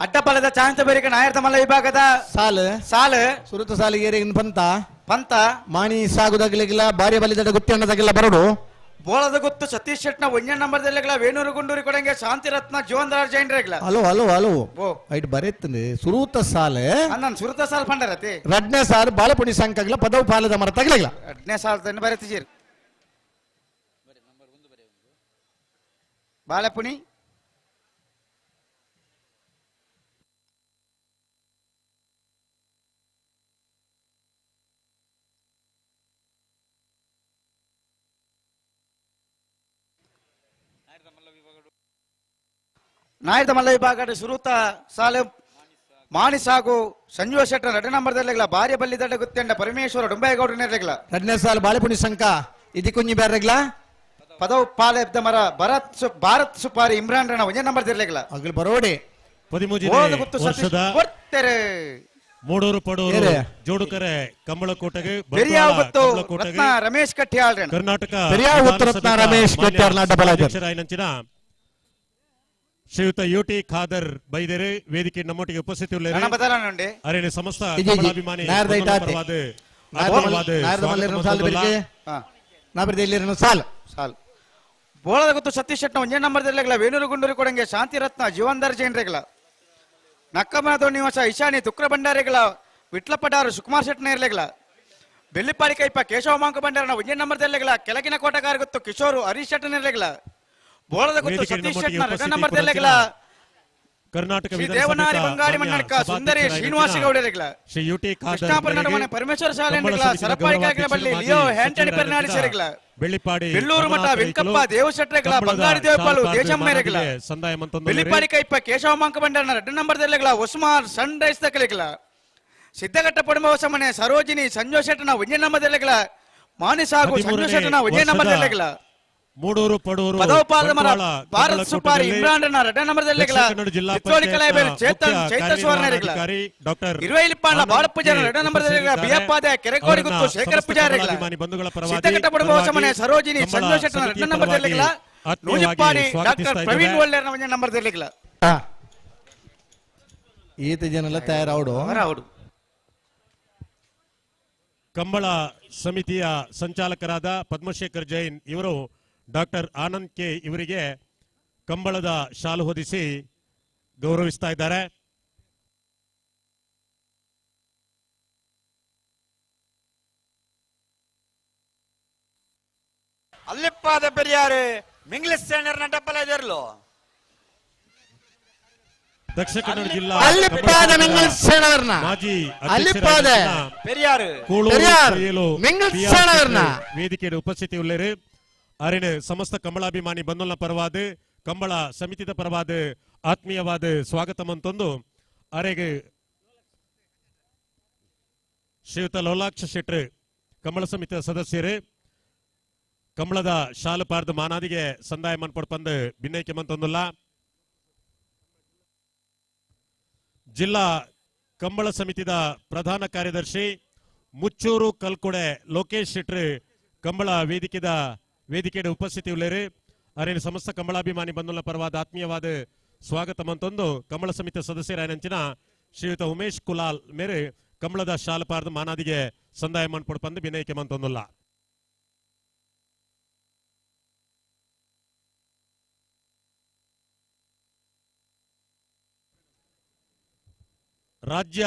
ಅಡ್ಡಪಲದ ಚಾಂತ ಬೇರಿಕೆ ನಾಯರ್ದ ಮಲ್ಲ ವಿಭಾಗದ ಸಾಲು ಸಾಲು ಸುರುತ ಸಾಲಿಗೆ ಪಂತ ಪಂತ ಮಾಣಿ ಸಾಗುದಾಗಲಿಲ್ಲ ಬಾರಿ ಬಲಿದಡ ಗುತ್ತಿ ಬರಡು ಬೋಳದ ಗುತ್ತು ಸತೀಶ್ ಶೆಟ್ನ ಒಂಜ ನಂಬರ್ದಲ್ಲಿಗಳ ವೇಣೂರು ಗುಂಡೂರಿ ಕೊಡಂಗೆ ಶಾಂತಿ ರತ್ನ ಜೀವನ್ ಜೈನ್ ಹಲೋ ಹಲೋ ಹಲೋ ಐಟ್ ಬರೆತ್ತಂದೆ ಸುರೂತ ಸಾಲೆ ನಾನು ಸುರುತ ಸಾಲ್ ಪಂಡರತಿ ರಡ್ನೇ ಸಾಲು ಬಾಲಪುಣಿ ಸಂಕಗ್ಲ ಪದವು ಪಾಲದ ಮರ ತಗಲಿಲ್ಲ ರಡ್ನೇ ಸಾಲ್ ತನ್ನ ಬರೆತಿಜೀರ್ ಬಾಲಪುಣಿ ನಾಯರ್ದ ಮಲ್ಲ ವಿಭಾಗ ಸುರೂತ ಸಾಲೆ ಮಾಣಿಸಾಗು ಸಂಜೀವ ಶೆಟ್ಟರ್ ಎರಡನೇ ನಂಬರ್ದಲ್ಲಿಗಳ ಭಾರ್ಯ ಬಲ್ಲಿದಡ ಗುತ್ತೆಂಡ ಪರಮೇಶ್ವರ ಡೊಂಬಾಯಗೌಡರ ನೆರಳಿಗಳ ಎರಡನೇ ಸಾಲು ಬಾಳೆಪುಣಿ ಸಂಕ ಇದು ಕುಂಜಿ ಬೇರೆಗ್ಲ ಪದವು ಪಾಲೆಬ್ದ ಮರ ಭರತ್ ಭಾರತ್ ಸುಪಾರಿ ಇಮ್ರಾನ್ ರಣ ಒಂದೇ ನಂಬರ್ ದಿರ್ಲೆಗ್ಲ ಅಗಲ್ ಬರೋಡೆ 13 ವರ್ಷದ ಮೂಡೂರು ಪಡೂರು ಜೋಡುಕರೆ ಕಂಬಳಕೋಟೆಗೆ ರತ್ನ ರಮೇಶ್ ಕಟ್ಟಿಯಾಳ್ ಕರ್ನಾಟಕ ರಮೇಶ್ ಕಟ್ಟಿಯಾಳ್ ಶ್ರೀಯುತ ಯು ಟಿ ಖಾದರ್ ಬೈದೇರೆ ವೇದಿಕೆ ನಮ್ಮೊಟ್ಟಿಗೆ ಉಪಸ್ಥಿತಿ ಅರೇನೆ ಸಮಸ್ತ ಅಭಿಮಾನಿ ಬೋಳದ ಗೊತ್ತು ಸತೀಶ್ ಶೆಟ್ನ ಒಂದೇ ನಂಬರ್ ದಿರ್ಲೆಗ್ಲ ವೇಣೂರು ಗುಂಡೂರು ಕೊಡಂಗೆ ಶಾಂತಿ ರತ್ನ ಜೀವನ್ದಾರ್ ಜೈನ್ರೆಗ್ಲ ನಕ್ಕಮನದ ನಿವಾಸ ಇಶಾನಿ ತುಕ್ರ ಭಂಡಾರಿಗಳ ವಿಟ್ಲಪಡಾರು ಸುಕುಮಾರ್ ಶೆಟ್ನ ಇರ್ಲೆಗ್ಲ ಬೆಳ್ಳಿಪಾಡಿ ಕೈಪ ಕೇಶವ ಮಾಂಕ ಭಂಡಾರನ ಒಂದೇ ನಂಬರ್ ದಿರ್ಲೆಗ್ಲ ಕೆಳಗಿನ ಕೋಟಗಾರ ಗೊತ್ತು ಕಿಶೋರು ಹರೀಶ್ ಶೆಟ್ಟನ ಇರ್ಲೆಗ್ಲ ಬೋಳದ ಗೊತ್ತು ಸತೀಶ್ ಶೆಟ್ನ ಎರಡನೇ ನಂಬರ್ ದಿರ್ಲೆಗ್ಲ ಕರ್ನಾಟಕ ಶ್ರೀ ದೇವನಾರಿ ಬಂಗಾಡಿ ಮಣ್ಣಡ್ಕ ಸುಂದರಿ ಶ್ರೀನಿವಾಸ ಗೌಡರಿಗ್ಲ ಶ್ರೀ ಯು ಟಿ ಕೃಷ್ಣಾಪುರ ನಡುವನೆ ಪರಮೇಶ್ವರ ಶಾಲೆಂಡ್ಲ ಸರಪಾಡಿ ಕಾಕಿನ ಬಳ್ಳಿ ಲಿಯೋ ಹ್ಯಾಂಟನಿ ಪೆರ್ನಾಡಿ ಸೇರಿಗ್ಲ ಬೆಳ್ಳಿಪಾಡಿ ಬೆಳ್ಳೂರು ಮಠ ವೆಂಕಪ್ಪ ದೇವಶೆಟ್ರೆಗ್ಲ ಬಂಗಾಡಿ ದೇವಪಾಲು ದೇಶಮ್ಮೇರೆಗ್ಲ ಸಂದಾಯ ಬೆಳ್ಳಿಪಾಡಿ ಕೈಪ ಕೇಶವ ಮಾಂಕ ಬಂಡಾರನ ಎರಡನೇ ನಂಬರ್ ದರ್ಲೆಗ್ಲ ಒಸ್ಮಾರ್ ಸನ್ ರೈಸ್ ದಕ್ಕಲಿಗ್ಲ ಸಿದ್ದಘಟ್ಟ ಪಡುಮ ಹೊಸಮನೆ ಸರೋಜಿನಿ ಸಂಜೋ ಶೆಟ್ಟನ ಒಂದೇ ನಂಬರ್ ದರ್ಲೆಗ್ಲ ಮಾನಿಸಾಗು ಸಂಜೋ ಶೆಟ್ಟನ ಒಂದೇ ನಂಬರ್ ದರ್ಲೆಗ್ಲ ಮೂಡೂರು ಪಡೂರು ಭಾರತ್ ಸುಪಾರಿ ಇಮ್ರಾನ್ ಎರಡನೇ ನಂಬರ್ ಚೇತನ್ ಚೈತಸ್ವರ್ಣ ಡಾಕ್ಟರ್ ಇರುವೈಲಿಪ್ಪಾಂಡ ಬಾಳ ಪೂಜಾರಿ ಎರಡನೇ ನಂಬರ್ ಬಿಯಪ್ಪಾದ ಕೆರೆಕೋಡಿ ಗುತ್ತು ಶೇಖರ ಪೂಜಾರಿ ಸಿದ್ದಘಟ್ಟ ಪಡುಮ ಹೊಸಮನೆ ಸರೋಜಿನಿ ಸಂಜೋ ಶೆಟ್ಟನ ಎರಡನೇ ನಂಬರ್ ದರ್ಲೆಗ್ಲ ನೂಜಿಪ್ಪಾಡಿ ಡಾಕ್ಟರ್ ಪ್ರವೀಣ್ ಒಳ್ಳೆಯರ್ನ ಒಂದೇ ನಂಬರ್ ದರ್ಲೆಗ್ಲ ಈತ ಜನ ತಯಾರಾವಡು ಕಂಬಳ ಸಮಿತಿಯ ಸಂಚಾಲಕರಾದ ಪದ್ಮಶೇಖರ್ ಜೈನ್ ಇವರು ಡಾಕ್ಟರ್ ಆನಂದ್ ಕೆ ಇವರಿಗೆ ಕಂಬಳದ ಶಾಲು ಹೊದಿಸಿ ಗೌರವಿಸ್ತಾ ಇದ್ದಾರೆ. ಅಲ್ಲಿಪ್ಪಾದ ಪೆರಿಯಾರು ಮಿಂಗ್ಲಿಸ್ ಸೇನರ್ನ ಡಬ್ಬಲ ಎದರ್ಲು ದಕ್ಷಿಣ ಕನ್ನಡ ಜಿಲ್ಲಾ ಅಲ್ಲಿಪ್ಪಾದ ಮಿಂಗ್ಲಿಸ್ ಮಾಜಿ ಅಲ್ಲಿಪ್ಪಾದ ಪೆರಿಯಾರು ವೇದಿಕೆಯ ಉಪಸ್ಥಿತಿ ಉಳ್ಳೇರು. ಅರಿನ ಸಮಸ್ತ ಕಂಬಳಾಭಿಮಾನಿ ಬಂಧುಲ ಪರವಾದ ಕಂಬಳ ಸಮಿತಿದ ಪರವಾದ ಆತ್ಮೀಯವಾದ ಸ್ವಾಗತ ಮಂತೊಂದು ಅರೆಗೆ ಶ್ರೀಯುತ ಲೋಲಾಕ್ಷ ಶೆಟ್ರು ಕಂಬಳ ಸಮಿತಿಯ ಸದಸ್ಯರು ಕಂಬಳದ ಶಾಲು ಪಾರ್ದ ಮಾನಾದಿಗೆ ಸಂದಾಯ ಮನ್ಪಡ್ ಪಂದು ಭಿನ್ನೈಕೆ ಮಂತೊಂದುಲ್ಲ. ಜಿಲ್ಲಾ ಕಂಬಳ ಸಮಿತಿದ ಪ್ರಧಾನ ಕಾರ್ಯದರ್ಶಿ ಮುಚ್ಚೂರು ಕಲ್ಕೊಡೆ ಲೋಕೇಶ್ ಶೆಟ್ರು ಕಂಬಳ ವೇದಿಕೆಯ ಉಪಸ್ಥಿತಿ ಉಳ್ಳೇರು. ಅರೇನು ಸಮಸ್ತ ಕಂಬಳಾಭಿಮಾನಿ ಬಂಧುಲ ಪರವಾದ ಆತ್ಮೀಯವಾದ ಸ್ವಾಗತ ಮಂತೊಂದು ಕಂಬಳ ಸಮಿತಿಯ ಸದಸ್ಯರಾಯನಂಚಿನ ಶ್ರೀಯುತ ಉಮೇಶ್ ಕುಲಾಲ್ ಮೇರೆ ಕಂಬಳದ ಶಾಲಪಾರದ ಮಾನಾದಿಗೆ ಸಂದಾಯ ಮನ್ಪಡ್ ಪಂದು ವಿನಯಕ್ಕೆ ಮಂತೊಂದುಲ್ಲ. ರಾಜ್ಯ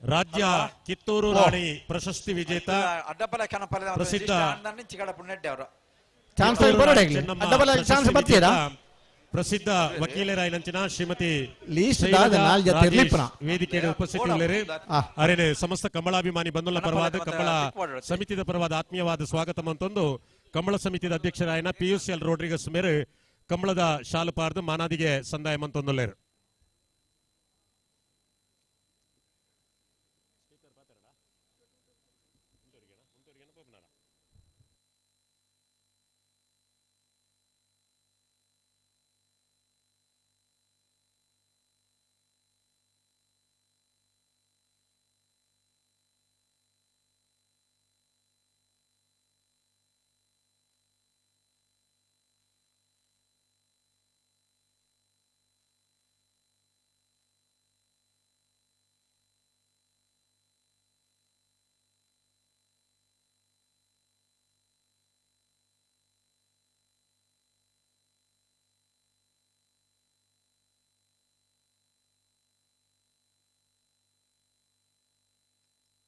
ರಾಜ್ಯ ಕಿತ್ತೂರು ರಾಣಿ ಪ್ರಶಸ್ತಿ ವಿಜೇತ ಪ್ರಸಿದ್ಧ ಪ್ರಸಿದ್ಧ ವಕೀಲರಾಯನಂಚಿನ ಶ್ರೀಮತಿ ವೇದಿಕೆಯ ಉಪಸ್ಥಿತಿ ಉಳ್ಳೇರು. ಅರೇನೆ ಸಮಸ್ತ ಕಂಬಳಾಭಿಮಾನಿ ಬಂಧುಲ ಪರವಾದ ಕಂಬಳ ಸಮಿತಿದ ಪರವಾದ ಆತ್ಮೀಯವಾದ ಸ್ವಾಗತ ಮಂತೊಂದು ಕಂಬಳ ಸಮಿತಿದ ಅಧ್ಯಕ್ಷರಾಯನ ಪಿಯುಸಿಎಲ್ ರೋಡ್ರಿಗಸ್ ಮೇರೆ ಕಂಬಳದ ಶಾಲು ಪಾರ್ದು ಮಾನಾದಿಗೆ ಸಂದಾಯ ಮಂತೊಂದುಲ್ಲೇರು.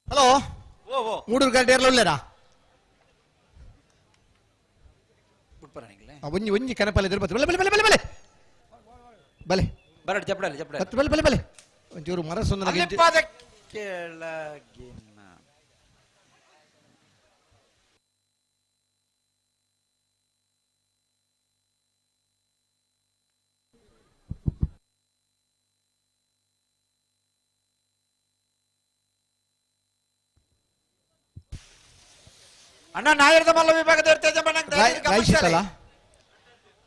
ಹಲೋ, ಮೂಡೂರು ಗಂಟೆ ಉಳ್ಳೇರಾ? ಒಂಜಿ ಒಂಜಿ ಕನಪಲ್ಲ ಇದ್ರೆ ಬಲೆ ಬಲೆ ಬಲೆ ಬಲೆ ಬಲೆ ಬರಡ್ ಜಪಡಲಿ ಜಪಡಲಿ ಬಲೆ ಬಲೆ ಬಲೆ ಒಂಚೂರು ಮರ ಸುಂದರ ಕೆಳಗಿನ ಅಣ್ಣ ನಾಯರದ ಮಲ್ಲ ವಿಭಾಗದ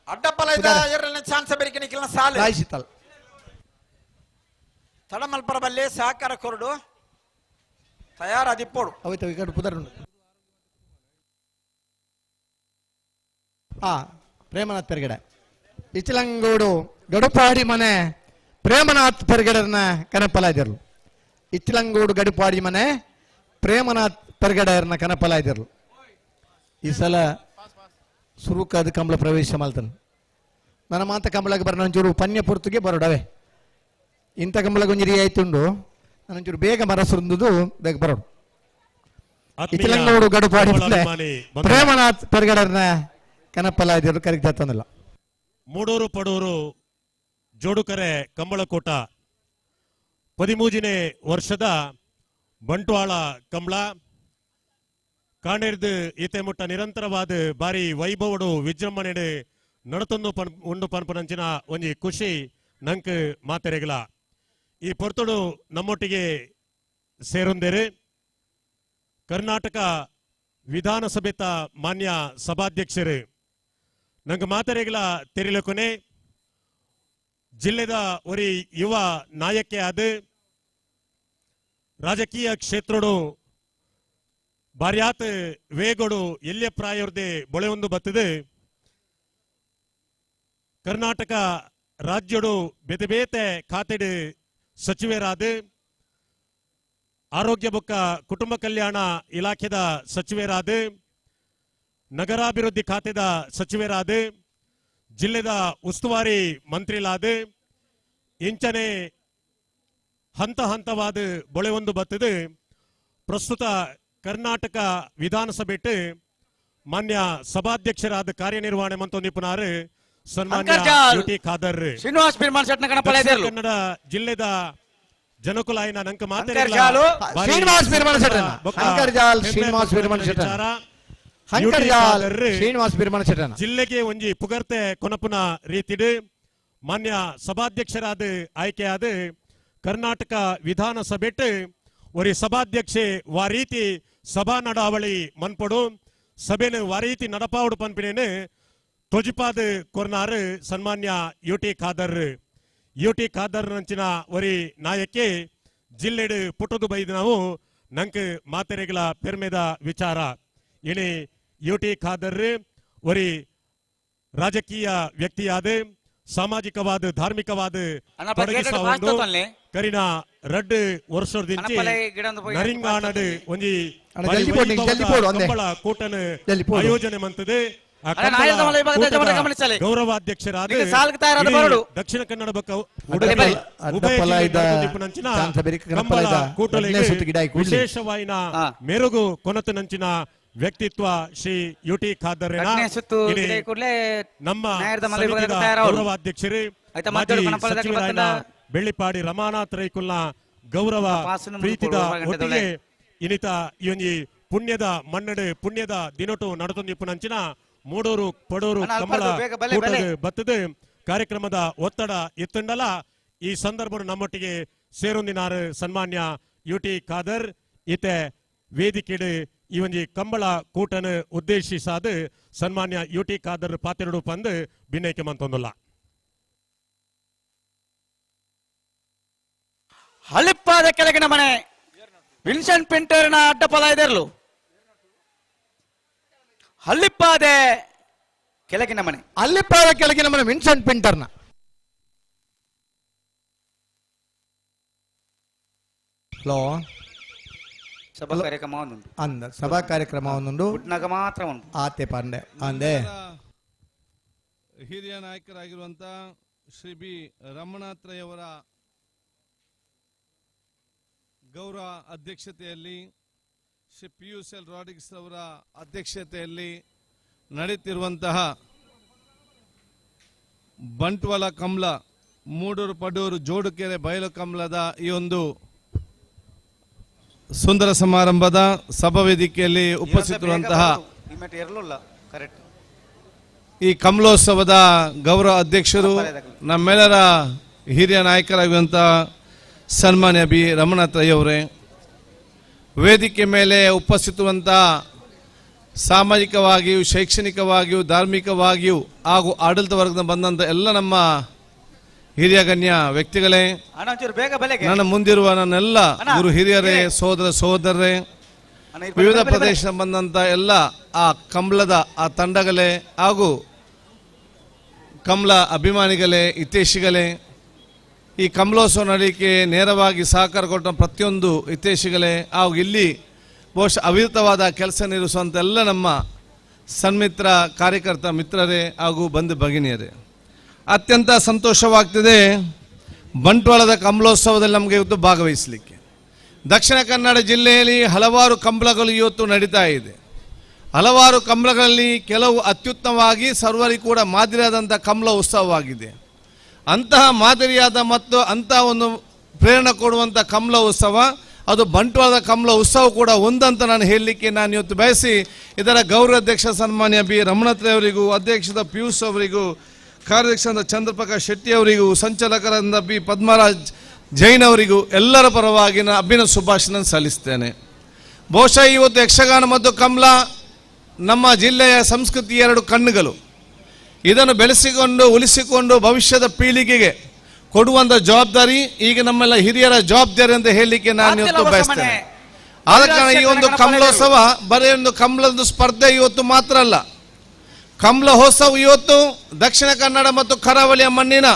ಅಡ್ಡಪ್ಪಲ ಚಾನ್ಸ್ ಬೆರಿಕೆ ನಿಖಿಲ್ನ ಸಾಲು ತಡಮಲ್ಪರ ಬಲ್ಲೆ ಸಹಕಾರ ಕೊರಡು ತಯಾರಾದಿಪ್ಪೋಡು ಅವೈತ ಈ ಪುದರ್ ಆ ಪ್ರೇಮನಾಥ್ ಪೆರ್ಗಡೆ ಇಚ್ಲಂಗೋಡು ಗಡುಪಾಡಿ ಮನೆ ಪ್ರೇಮನಾಥ್ ಪೆರ್ಗಡರ್ನ ಕನಪಲ ಇದ್ದರು. ಇಚ್ಲಂಗೋಡು ಗಡುಪಾಡಿ ಮನೆ ಪ್ರೇಮನಾಥ್ ಪೆರ್ಗಡರ್ನ ಕನಪಲ ಇದ್ದರು. ಈ ಸಲ ಸುರುಕಾದ ಕಂಬಳ ಪ್ರವೇಶ ಮಾಡ್ತಾನೆ. ನನ್ನ ಮಾತ ಕಂಬಳಗೆ ಬರೋಣ ಒಂಚೂರು ಪನ್ಯ ಪುರ್ತುಗೆ ಬರೋಡವೆ ಇಂಥ ಕಂಬಳಗೆ ಒಂಜಿ ಆಯ್ತುಂಡು ನಾನೊಂಚೂರು ಬೇಗ ಮರ ಸುರಿದು ಬೇಗ ಬರೋಡು. ಇಚ್ಲಂಗೋಡು ಗಡುಪಾಡಿ ಪ್ರೇಮನಾಥ್ ಪೆರ್ಗಡರ್ನ ಕನಪಲ ಇದ್ದರು ಕರೆಕ್ಟ್ ತಂದಿಲ್ಲ. ಮೂಡೂರು ಪಡೂರು ಜೋಡುಕರೆ ಕಂಬಳಕೋಟ 13ನೇ ವರ್ಷದ ಬಂಟ್ವಾಳ ಕಂಬಳ ಕಾಣೆರ್ದು ಈತೆ ಮುಟ್ಟ ನಿರಂತರವಾದ ಬಾರಿ ವೈಭವಡು ವಿಜೃಂಭಣೆ ನಡತೊಂದು ಉಂಡು ಪನ್ಪನಂಚಿನ ಒಂಜಿ ಖುಷಿ ನಂಕ್ ಮಾತೆರೆಗಲ. ಈ ಪೊರ್ತುಡು ನಮ್ಮೊಟ್ಟಿಗೆ ಸೇರೊಂದೇರು ಕರ್ನಾಟಕ ವಿಧಾನಸಭೆತ ಮಾನ್ಯ ಸಭಾಧ್ಯಕ್ಷರು ನಂಗೆ ಮಾತೆರೆಗಲ ತೆರಿಲಕೊನೆ ಜಿಲ್ಲೆದ ಒರಿ ಯುವ ನಾಯಕೆ ಆದ ರಾಜಕೀಯ ಕ್ಷೇತ್ರಡು ಬಾರ್ಯಾತ್ ವೇಗೊಡು ಎಲ್ಯ ಪ್ರಾಯರ್ದೆ ಬೊಳೆಯೊಂದು ಬತ್ತದೆ ಕರ್ನಾಟಕ ರಾಜ್ಯಡು ಬೇತೆ ಬೇತೆ ಖಾತೆಡು ಸಚಿವರಾದ ಆರೋಗ್ಯ ಬೊಕ್ಕ ಕುಟುಂಬ ಕಲ್ಯಾಣ ಇಲಾಖೆದ ಸಚಿವರಾದ ನಗರಾಭಿವೃದ್ಧಿ ಖಾತೆದ ಸಚಿವರಾದ ಜಿಲ್ಲೆದ ಉಸ್ತುವಾರಿ ಮಂತ್ರಿಲಾದ ಇಂಚನೆ ಹಂತ ಹಂತವಾದ ಬೊಳೆಯೊಂದು ಬತ್ತದೆ ಪ್ರಸ್ತುತ ಕರ್ನಾಟಕ ವಿಧಾನಸಭೆ ಮಾನ್ಯ ಸಭಾಧ್ಯಕ್ಷರಾದ ಕಾರ್ಯನಿರ್ವಹಣೆ ಮಂತೊಂದಿಪ್ಪುನಾರು ಸನ್ಮಾನ್ಯ ಯುಟಿ ಖಾದರ್ ಶ್ರೀನಿವಾಸ್ ಪಿರ್ಮಾನ್ ಶೆಟ್ನ ಕನ್ನಡ ಜಿಲ್ಲೆದ ಜನಕುಲಾಯಿನ ನಂಕ ಶ್ರೀನಿವಾಸ್ ಪಿರ್ಮಾನ್ ಶೆಟ್ಟನ. ಹಂಕರ್ಜಾಲ್ ಶ್ರೀನಿವಾಸ ಬಿರ್ಮಣ ಶೆಟ್ಟನ ಜಿಲ್ಲೆಗೆ ಒಂಜಿ ಪುಗರ್ತೆ ಕೊನಪುನ ರೀತಿಡು ಮಾನ್ಯ ಸಭಾಧ್ಯಕ್ಷರಾದ ಆಯ್ಕೆಯಾದ ಕರ್ನಾಟಕ ವಿಧಾನಸಭೆಟ್ ಒರಿ ಸಭಾಧ್ಯಕ್ಷೆ ವಾರೀತಿ ಸಭಾ ನಡಾವಳಿ ಮನ್ಪೊಡು ಸಭೆನು ವಾರೀತಿ ನಡಪಾವಡು ಪನ್ಪಿನೇನು ತೊಜಿಪಾದ ಕೊರ್ನಾರು ಸನ್ಮಾನ್ಯ U T Khader. U T Khader ನಂಚಿನ ಒರಿ ನಾಯಕಿ ಜಿಲ್ಲೆಡು ಪುಟ್ಟದು ಬೈದು ನಾವು ನಂಕ್ ಮಾತೆರೆಗಳ ಪೆರ್ಮೆದ ವಿಚಾರ. ಇನಿ ಯು ಟಿ ಖಾದರ್ ಒರಿ ರಾಜಕೀಯ ವ್ಯಕ್ತಿಯಾದ ಸಾಮಾಜಿಕವಾದ ಧಾರ್ಮಿಕವಾದ ತೊಡಗಿಸವನ್ನು ಕರಿನ ರಡ್ಡು ವರ್ಷದಿಂಚಿ ನರಿಂಗಾನಡು ಒಂಜಿ ಕಂಬಳ ಕೂಟನ ಆಯೋಜನೆ ಮಂತದೆ. ಗೌರವಾಧ್ಯಕ್ಷರಾದ ದಕ್ಷಿಣ ಕನ್ನಡ ವಿಶೇಷವಾಯಿನ ಮೆರುಗು ಕೊನತನಂಚಿನ ವ್ಯಕ್ತಿತ್ವ ಶ್ರೀ ಯು ಟಿ ಖಾದರ್ ನಮ್ಮ ಗೌರವಾಧ್ಯಕ್ಷರು ಬೆಳ್ಳಿಪಾಡಿ ರಮಾನಾಥ್ ರೈಕುಲ್ನ ಗೌರವ ಪ್ರೀತಿದ ಒಟ್ಟಿಗೆ ಇನಿತ ಈ ಒಂಜಿ ಪುಣ್ಯದ ಮನ್ನಡು ಪುಣ್ಯದ ದಿನಟು ನಡತೊಂದಿಪ್ಪುನಂಚಿನ ಮೂಡೂರು ಪಡೂರು ಕಂಬಳ ಕೂಟದ ಬತ್ತದ ಕಾರ್ಯಕ್ರಮದ ಒತ್ತಡ ಇತ್ತಂಡಲ ಈ ಸಂದರ್ಭ ನಮ್ಮೊಟ್ಟಿಗೆ ಸೇರೊಂದಿನಾರು ಸನ್ಮಾನ್ಯ ಯು ಟಿ ಖಾದರ್. ಇತೆ ವೇದಿಕೆಡು ಈ ಒಂಜಿ ಕಂಬಳ ಕೂಟನ ಉದ್ದೇಶಿಸಾದ ಸನ್ಮಾನ್ಯ ಯು ಟಿ ಖಾದರ್ ಪಾತೆರಡು ಪಂದು ಬಿನ್ನೈಕೆ ಮಂತೊಂದುಲ್ಲ. ಹಳಿಪ್ಪಾದ ಕೆಳಗಿನ ಮನೆ ವಿನ್ಸೆಂಟ್ ಪಿಂಟರ್ನ ಅಡ್ಡಪದ ಇದರಲು ಹಳ್ಳಿಪ್ಪಾದೆ ಕೆಳಗಿನ ಮನೆ ಹಳ್ಳಿಪ್ಪಾದ ಕೆಳಗಿನ ಮನೆ ವಿನ್ಸೆಂಟ್ ಪಿಂಟರ್ನ. ಹಲೋ ಸಭಾ ಕಾರ್ಯಕ್ರಮ ಒಂದುಂಟು ಅಂದ ಸಭಾ ಕಾರ್ಯಕ್ರಮ ಒಂದುಂಟು ಪುಟ್ನಾಗ ಮಾತ್ರ ಉಂಟು ಆತೆ ಪಾಂಡೆ ಅಂದೆ. ಹಿರಿಯ ನಾಯಕರಾಗಿರುವಂತ ಶ್ರೀ ಬಿ ರಮಣಾತ್ರಯವರ ಗೌರವ ಅಧ್ಯಕ್ಷತೆಯಲ್ಲಿ Shri P U L Rodrigues ಅವರ ಅಧ್ಯಕ್ಷತೆಯಲ್ಲಿ ನಡೆಯುತ್ತಿರುವಂತಹ ಬಂಟ್ವಾಳ ಕಮಲ ಮೂಡೂರು ಪಡೂರು ಜೋಡುಕೆರೆ ಬಯಲು ಕಮಲದ ಈ ಒಂದು ಸುಂದರ ಸಮಾರಂಭದ ಸಭಾವೇದಿಕೆಯಲ್ಲಿ ಉಪಸ್ಥಿತರುವಂತಹ ಈ ಕಮಲೋತ್ಸವದ ಗೌರವ ಅಧ್ಯಕ್ಷರು ನಮ್ಮೆಲ್ಲರ ಹಿರಿಯ ನಾಯಕರಾಗಿರುವಂಥ ಸನ್ಮಾನ್ಯ ಬಿ ರಮಣಾತ್ರಯ್ಯವರೇ, ವೇದಿಕೆ ಮೇಲೆ ಉಪಸ್ಥಿತರುವಂಥ ಸಾಮಾಜಿಕವಾಗಿಯೂ ಶೈಕ್ಷಣಿಕವಾಗಿಯೂ ಧಾರ್ಮಿಕವಾಗಿಯೂ ಹಾಗೂ ಆಡಳಿತ ವರ್ಗದ ಬಂದಂಥ ಎಲ್ಲ ನಮ್ಮ ಹಿರಿಯ ಗಣ್ಯ ವ್ಯಕ್ತಿಗಳೇ, ನನ್ನ ಮುಂದಿರುವ ನನ್ನೆಲ್ಲ ಗುರು ಹಿರಿಯರೇ, ಸೋದರ ಸೋದರರೇ, ವಿವಿಧ ಪ್ರದೇಶ ಬಂದಂಥ ಎಲ್ಲ ಆ ಕಮಲದ ಆ ತಂಡಗಳೇ ಹಾಗೂ ಕಮಲ ಅಭಿಮಾನಿಗಳೇ, ಹಿತೈಷಿಗಳೇ, ಈ ಕಮಲೋತ್ಸವ ನಡೆಯಲಿಕ್ಕೆ ನೇರವಾಗಿ ಸಹಕಾರ ಕೊಟ್ಟ ಪ್ರತಿಯೊಂದು ಹಿತೈಷಿಗಳೇ ಹಾಗೂ ಇಲ್ಲಿ ಬಹುಶಃ ಅವಿರತವಾದ ಕೆಲಸ ನಿರ್ವಹಿಸುವಂಥ ಎಲ್ಲ ನಮ್ಮ ಸನ್ಮಿತ್ರ ಕಾರ್ಯಕರ್ತ ಮಿತ್ರರೇ ಹಾಗೂ ಬಂಧು ಭಗಿನಿಯರೇ, ಅತ್ಯಂತ ಸಂತೋಷವಾಗ್ತಿದೆ ಬಂಟ್ವಾಳದ ಕಮಲೋತ್ಸವದಲ್ಲಿ ನಮಗೆ ಇವತ್ತು ಭಾಗವಹಿಸಲಿಕ್ಕೆ. ದಕ್ಷಿಣ ಕನ್ನಡ ಜಿಲ್ಲೆಯಲ್ಲಿ ಹಲವಾರು ಕಂಬಳಗಳು ಇವತ್ತು ನಡೀತಾ ಇದೆ. ಹಲವಾರು ಕಂಬಳಗಳಲ್ಲಿ ಕೆಲವು ಅತ್ಯುತ್ತಮವಾಗಿ ಸರ್ವರಿಗೂ ಕೂಡ ಮಾದರಿಯಾದಂಥ ಕಮಲ ಉತ್ಸವವಾಗಿದೆ. ಅಂತಹ ಮಾದರಿಯಾದ ಮತ್ತು ಅಂತಹ ಒಂದು ಪ್ರೇರಣೆ ಕೊಡುವಂಥ ಕಮಲ ಉತ್ಸವ ಅದು ಬಂಟ್ವಾಳದ ಕಮಲ ಉತ್ಸವ ಕೂಡ ಒಂದಂತ ನಾನು ಹೇಳಲಿಕ್ಕೆ ನಾನು ಇವತ್ತು ಬಯಸಿ ಇದರ ಗೌರವಾಧ್ಯಕ್ಷ ಸನ್ಮಾನ್ಯ ಬಿ ರಮಣಾತ್ರಯವರಿಗೂ, ಅಧ್ಯಕ್ಷದ ಪಿಯೂಷ್ ಅವರಿಗೂ, ಕಾರ್ಯಾಧ್ಯಕ್ಷರಾದ ಚಂದ್ರಪ್ರಕಾಶ್ ಶೆಟ್ಟಿ ಅವರಿಗೂ, ಸಂಚಾಲಕರಾದ ಬಿ ಪದ್ಮರಾಜ್ ಜೈನ್ ಅವರಿಗೂ ಎಲ್ಲರ ಪರವಾಗಿ ನಾನು ಅಭಿನವ ಶುಭಾಶಯ ಸಲ್ಲಿಸ್ತೇನೆ. ಬಹುಶಃ ಇವತ್ತು ಯಕ್ಷಗಾನ ಮತ್ತು ಕಮಲ ನಮ್ಮ ಜಿಲ್ಲೆಯ ಸಂಸ್ಕೃತಿ ಎರಡು ಕಣ್ಣುಗಳು. ಇದನ್ನು ಬೆಳೆಸಿಕೊಂಡು ಉಳಿಸಿಕೊಂಡು ಭವಿಷ್ಯದ ಪೀಳಿಗೆಗೆ ಕೊಡುವಂಥ ಜವಾಬ್ದಾರಿ ಈಗ ನಮ್ಮೆಲ್ಲ ಹಿರಿಯರ ಜವಾಬ್ದಾರಿ ಅಂತ ಹೇಳಲಿಕ್ಕೆ ನಾನು ಇವತ್ತು ಬಯಸ್ತೇನೆ. ಆದ ಕಾರಣ ಈ ಒಂದು ಕಮಲೋತ್ಸವ ಬರೀ ಒಂದು ಕಮಲದ ಸ್ಪರ್ಧೆ ಇವತ್ತು ಮಾತ್ರ ಅಲ್ಲ, ಕಮಲೋತ್ಸವ ಇವತ್ತು ದಕ್ಷಿಣ ಕನ್ನಡ ಮತ್ತು ಕರಾವಳಿಯ ಮಣ್ಣಿನ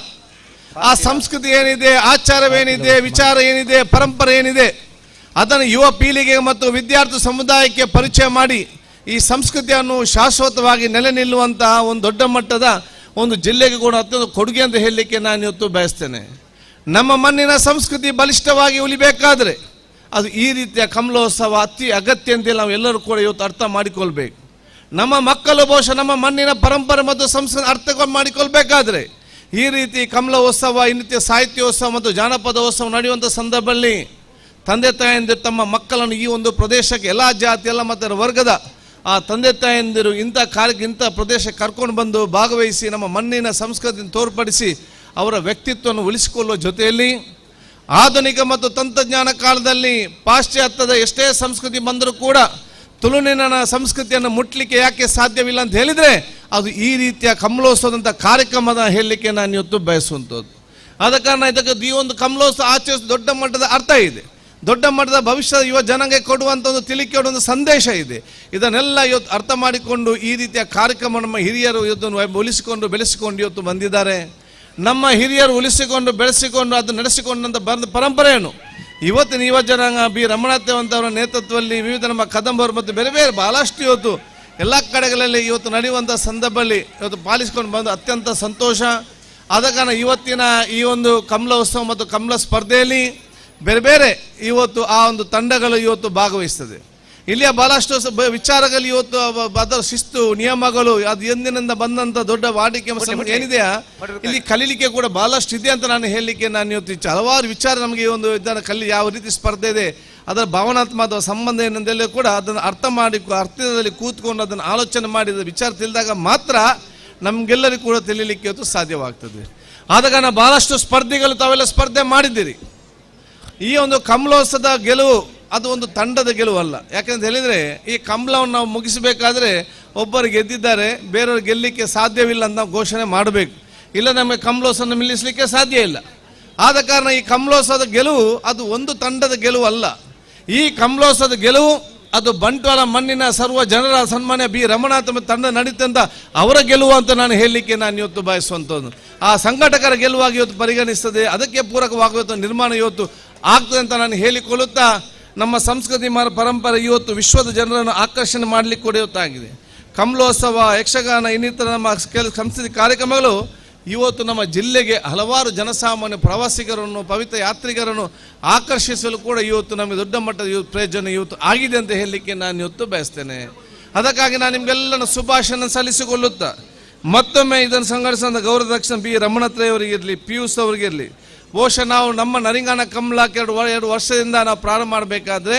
ಆ ಸಂಸ್ಕೃತಿ ಏನಿದೆ, ಆಚಾರವೇನಿದೆ, ವಿಚಾರ ಏನಿದೆ, ಪರಂಪರೆ ಏನಿದೆ ಅದನ್ನು ಯುವ ಪೀಳಿಗೆ ಮತ್ತು ವಿದ್ಯಾರ್ಥಿ ಸಮುದಾಯಕ್ಕೆ ಪರಿಚಯ ಮಾಡಿ ಈ ಸಂಸ್ಕೃತಿಯನ್ನು ಶಾಶ್ವತವಾಗಿ ನೆಲೆ ನಿಲ್ಲುವಂತಹ ಒಂದು ದೊಡ್ಡ ಮಟ್ಟದ ಒಂದು ಜಿಲ್ಲೆಗೆ ಕೂಡ ಅತ್ಯಂತ ಕೊಡುಗೆ ಅಂತ ಹೇಳಲಿಕ್ಕೆ ನಾನು ಇವತ್ತು ಬಯಸ್ತೇನೆ. ನಮ್ಮ ಮಣ್ಣಿನ ಸಂಸ್ಕೃತಿ ಬಲಿಷ್ಠವಾಗಿ ಉಳಿಬೇಕಾದರೆ ಅದು ಈ ರೀತಿಯ ಕಮಲೋತ್ಸವ ಅತಿ ಅಗತ್ಯ ಅಂತೇಳಿ ನಾವು ಎಲ್ಲರೂ ಕೂಡ ಇವತ್ತು ಅರ್ಥ ಮಾಡಿಕೊಳ್ಬೇಕು. ನಮ್ಮ ಮಕ್ಕಳು ಬಹುಶಃ ನಮ್ಮ ಮಣ್ಣಿನ ಪರಂಪರೆ ಮತ್ತು ಸಂಸ್ಕೃತಿ ಅರ್ಥ ಮಾಡಿಕೊಳ್ಬೇಕಾದ್ರೆ ಈ ರೀತಿ ಕಮಲೋತ್ಸವ, ಇನ್ನಿತ್ಯ ಸಾಹಿತ್ಯೋತ್ಸವ ಮತ್ತು ಜಾನಪದೋತ್ಸವ ನಡೆಯುವಂಥ ಸಂದರ್ಭದಲ್ಲಿ ತಂದೆ ತಾಯಂದಿರು ತಮ್ಮ ಮಕ್ಕಳನ್ನು ಈ ಒಂದು ಪ್ರದೇಶಕ್ಕೆ ಎಲ್ಲ ಜಾತಿ ಎಲ್ಲ ಮತ್ತು ವರ್ಗದ ಆ ತಂದೆ ತಾಯಂದಿರು ಇಂಥ ಕಾರ್ಯಕ್ಕೆ ಇಂಥ ಪ್ರದೇಶಕ್ಕೆ ಕರ್ಕೊಂಡು ಬಂದು ಭಾಗವಹಿಸಿ ನಮ್ಮ ಮಣ್ಣಿನ ಸಂಸ್ಕೃತಿಯನ್ನು ತೋರ್ಪಡಿಸಿ ಅವರ ವ್ಯಕ್ತಿತ್ವವನ್ನು ಉಳಿಸಿಕೊಳ್ಳುವ ಜೊತೆಯಲ್ಲಿ ಆಧುನಿಕ ಮತ್ತು ತಂತ್ರಜ್ಞಾನ ಕಾಲದಲ್ಲಿ ಪಾಶ್ಚಾತ್ಯದ ಎಷ್ಟೇ ಸಂಸ್ಕೃತಿ ಬಂದರೂ ಕೂಡ ತುಳುವಿನ ಸಂಸ್ಕೃತಿಯನ್ನು ಮುಟ್ಟಲಿಕ್ಕೆ ಯಾಕೆ ಸಾಧ್ಯವಿಲ್ಲ ಅಂತ ಹೇಳಿದರೆ ಅದು ಈ ರೀತಿಯ ಕಮಲೋತ್ಸವದಂಥ ಕಾರ್ಯಕ್ರಮದ ಹೇಳಲಿಕ್ಕೆ ನಾನು ಇವತ್ತು ಬಯಸುವಂಥದ್ದು. ಆದ ಕಾರಣ ಇದಕ್ಕೆ ಈ ಒಂದು ಕಮಲೋತ್ಸವ ಆಚರಿಸ ದೊಡ್ಡ ಮಟ್ಟದ ಅರ್ಥ ಇದೆ, ದೊಡ್ಡ ಮಟ್ಟದ ಭವಿಷ್ಯದ ಯುವ ಜನಾಂಗ ಕೊಡುವಂಥ ಒಂದು ತಿಳಿಕೆ ಒಂದು ಸಂದೇಶ ಇದೆ. ಇದನ್ನೆಲ್ಲ ಇವತ್ತು ಅರ್ಥ ಮಾಡಿಕೊಂಡು ಈ ರೀತಿಯ ಕಾರ್ಯಕ್ರಮ ನಮ್ಮ ಹಿರಿಯರು ಇವತ್ತು ಉಳಿಸಿಕೊಂಡು ಬೆಳೆಸಿಕೊಂಡು ಇವತ್ತು ಬಂದಿದ್ದಾರೆ. ನಮ್ಮ ಹಿರಿಯರು ಉಳಿಸಿಕೊಂಡು ಬೆಳೆಸಿಕೊಂಡು ಅದು ನಡೆಸಿಕೊಂಡಂಥ ಬಂದ ಪರಂಪರೆಯನ್ನು ಇವತ್ತಿನ ಯುವ ಜನಾಂಗ ಬಿ ರಮಣಾಥವಂತವರ ನೇತೃತ್ವದಲ್ಲಿ ವಿವಿಧ ನಮ್ಮ ಕದಂಬರು ಮತ್ತು ಬೇರೆ ಬೇರೆ ಭಾಳಷ್ಟು ಇವತ್ತು ಎಲ್ಲ ಕಡೆಗಳಲ್ಲಿ ಇವತ್ತು ನಡೆಯುವಂಥ ಸಂದರ್ಭದಲ್ಲಿ ಇವತ್ತು ಪಾಲಿಸಿಕೊಂಡು ಬಂದು ಅತ್ಯಂತ ಸಂತೋಷ. ಆದ ಕಾರಣ ಇವತ್ತಿನ ಈ ಒಂದು ಕಮಲೋತ್ಸವ ಮತ್ತು ಕಮಲ ಸ್ಪರ್ಧೆಯಲ್ಲಿ ಬೇರೆ ಬೇರೆ ಇವತ್ತು ಆ ಒಂದು ತಂಡಗಳು ಇವತ್ತು ಭಾಗವಹಿಸ್ತದೆ. ಇಲ್ಲಿಯ ಭಾಳಷ್ಟು ವಿಚಾರಗಳು ಇವತ್ತು ಅದರ ಶಿಸ್ತು ನಿಯಮಗಳು ಅದು ಎಂದಿನಿಂದ ಬಂದಂಥ ದೊಡ್ಡ ವಾಡಿಕೆ ಏನಿದೆಯಾ ಇಲ್ಲಿ ಕಲೀಲಿಕ್ಕೆ ಕೂಡ ಭಾಳಷ್ಟು ಇದೆ ಅಂತ ನಾನು ಹೇಳಲಿಕ್ಕೆ ನಾನು ಇವತ್ತು ಹಲವಾರು ವಿಚಾರ ನಮಗೆ ಈ ಒಂದು ಇದನ್ನು ಯಾವ ರೀತಿ ಸ್ಪರ್ಧೆ ಇದೆ ಅದರ ಭಾವನಾತ್ಮಕ ಸಂಬಂಧ ಏನಂದೆಲ್ಲ ಕೂಡ ಅದನ್ನು ಅರ್ಥ ಮಾಡಿ ಅರ್ಥದಲ್ಲಿ ಕೂತ್ಕೊಂಡು ಅದನ್ನು ಆಲೋಚನೆ ಮಾಡಿದ ವಿಚಾರ ತಿಳಿದಾಗ ಮಾತ್ರ ನಮಗೆಲ್ಲರಿಗೂ ಕೂಡ ತಿಳಿಲಿಕ್ಕೆ ಇವತ್ತು ಸಾಧ್ಯವಾಗ್ತದೆ. ಆದ ಕಾರಣ ಭಾಳಷ್ಟು ಸ್ಪರ್ಧೆಗಳು ತಾವೆಲ್ಲ ಸ್ಪರ್ಧೆ ಮಾಡಿದ್ದೀರಿ. ಈ ಒಂದು ಕಮಲೋತ್ಸವದ ಗೆಲುವು ಅದು ಒಂದು ತಂಡದ ಗೆಲುವಲ್ಲ. ಯಾಕಂತ ಹೇಳಿದರೆ ಈ ಕಮಲವನ್ನು ನಾವು ಮುಗಿಸಬೇಕಾದ್ರೆ ಒಬ್ಬರು ಗೆದ್ದಿದ್ದಾರೆ, ಬೇರೆಯವರು ಗೆಲ್ಲಲಿಕ್ಕೆ ಸಾಧ್ಯವಿಲ್ಲ ಅಂತ ನಾವು ಘೋಷಣೆ ಮಾಡಬೇಕು. ಇಲ್ಲ ನಮಗೆ ಕಮಲೋತ್ಸವನ ನಿಲ್ಲಿಸಲಿಕ್ಕೆ ಸಾಧ್ಯ ಇಲ್ಲ. ಆದ ಕಾರಣ ಈ ಕಮಲೋತ್ಸವದ ಗೆಲುವು ಅದು ಒಂದು ತಂಡದ ಗೆಲುವು ಅಲ್ಲ. ಈ ಕಮಲೋತ್ಸವದ ಗೆಲುವು ಅದು ಬಂಟ್ವಾಳ ಮಣ್ಣಿನ ಸರ್ವ ಜನರ ಸನ್ಮಾನ್ಯ ಬಿ ರಮಣಾಥ ತಂಡ ನಡೀತಂತ ಅವರ ಗೆಲುವು ಅಂತ ನಾನು ಹೇಳಲಿಕ್ಕೆ ನಾನು ಇವತ್ತು ಬಯಸುವಂಥದ್ದು. ಆ ಸಂಘಟಕರ ಗೆಲುವಾಗಿ ಇವತ್ತು ಪರಿಗಣಿಸ್ತದೆ, ಅದಕ್ಕೆ ಪೂರಕವಾಗುವ ನಿರ್ಮಾಣ ಇವತ್ತು ಆಗ್ತದೆ ಅಂತ ನಾನು ಹೇಳಿಕೊಳ್ಳುತ್ತಾ ನಮ್ಮ ಸಂಸ್ಕೃತಿ ಪರಂಪರೆ ಇವತ್ತು ವಿಶ್ವದ ಜನರನ್ನು ಆಕರ್ಷಣೆ ಮಾಡಲಿಕ್ಕೆ ಕೂಡ ಇವತ್ತಾಗಿದೆ. ಕಮಲೋತ್ಸವ, ಯಕ್ಷಗಾನ ಇನ್ನಿತರ ನಮ್ಮ ಸಂಸ್ಕೃತಿ ಕಾರ್ಯಕ್ರಮಗಳು ಇವತ್ತು ನಮ್ಮ ಜಿಲ್ಲೆಗೆ ಹಲವಾರು ಜನಸಾಮಾನ್ಯ ಪ್ರವಾಸಿಗರನ್ನು ಪವಿತ್ರ ಯಾತ್ರಿಕರನ್ನು ಆಕರ್ಷಿಸಲು ಕೂಡ ಇವತ್ತು ನಮಗೆ ದೊಡ್ಡ ಮಟ್ಟದ ಇವತ್ತು ಪ್ರಯೋಜನ ಇವತ್ತು ಆಗಿದೆ ಅಂತ ಹೇಳಲಿಕ್ಕೆ ನಾನು ಇವತ್ತು ಬಯಸ್ತೇನೆ. ಅದಕ್ಕಾಗಿ ನಾನು ನಿಮಗೆಲ್ಲನ ಶುಭಾಶಯ ಸಲ್ಲಿಸಿಕೊಳ್ಳುತ್ತಾ ಮತ್ತೊಮ್ಮೆ ಇದನ್ನು ಸಂಘಟಿಸಿದ ಗೌರವಾಧ್ಯಕ್ಷ ಬಿ ರಮಣತ್ರಯವರಿಗಿರಲಿ, ಪಿಯೂಷ್ ಅವರಿಗಿರಲಿ, ಬಹುಶಃ ನಾವು ನಮ್ಮ ನರಿಂಗಾಣ ಕಮಲಕ್ಕೆ ಎರಡು ವರ್ಷದಿಂದ ನಾವು ಪ್ರಾರಂಭ ಮಾಡಬೇಕಾದ್ರೆ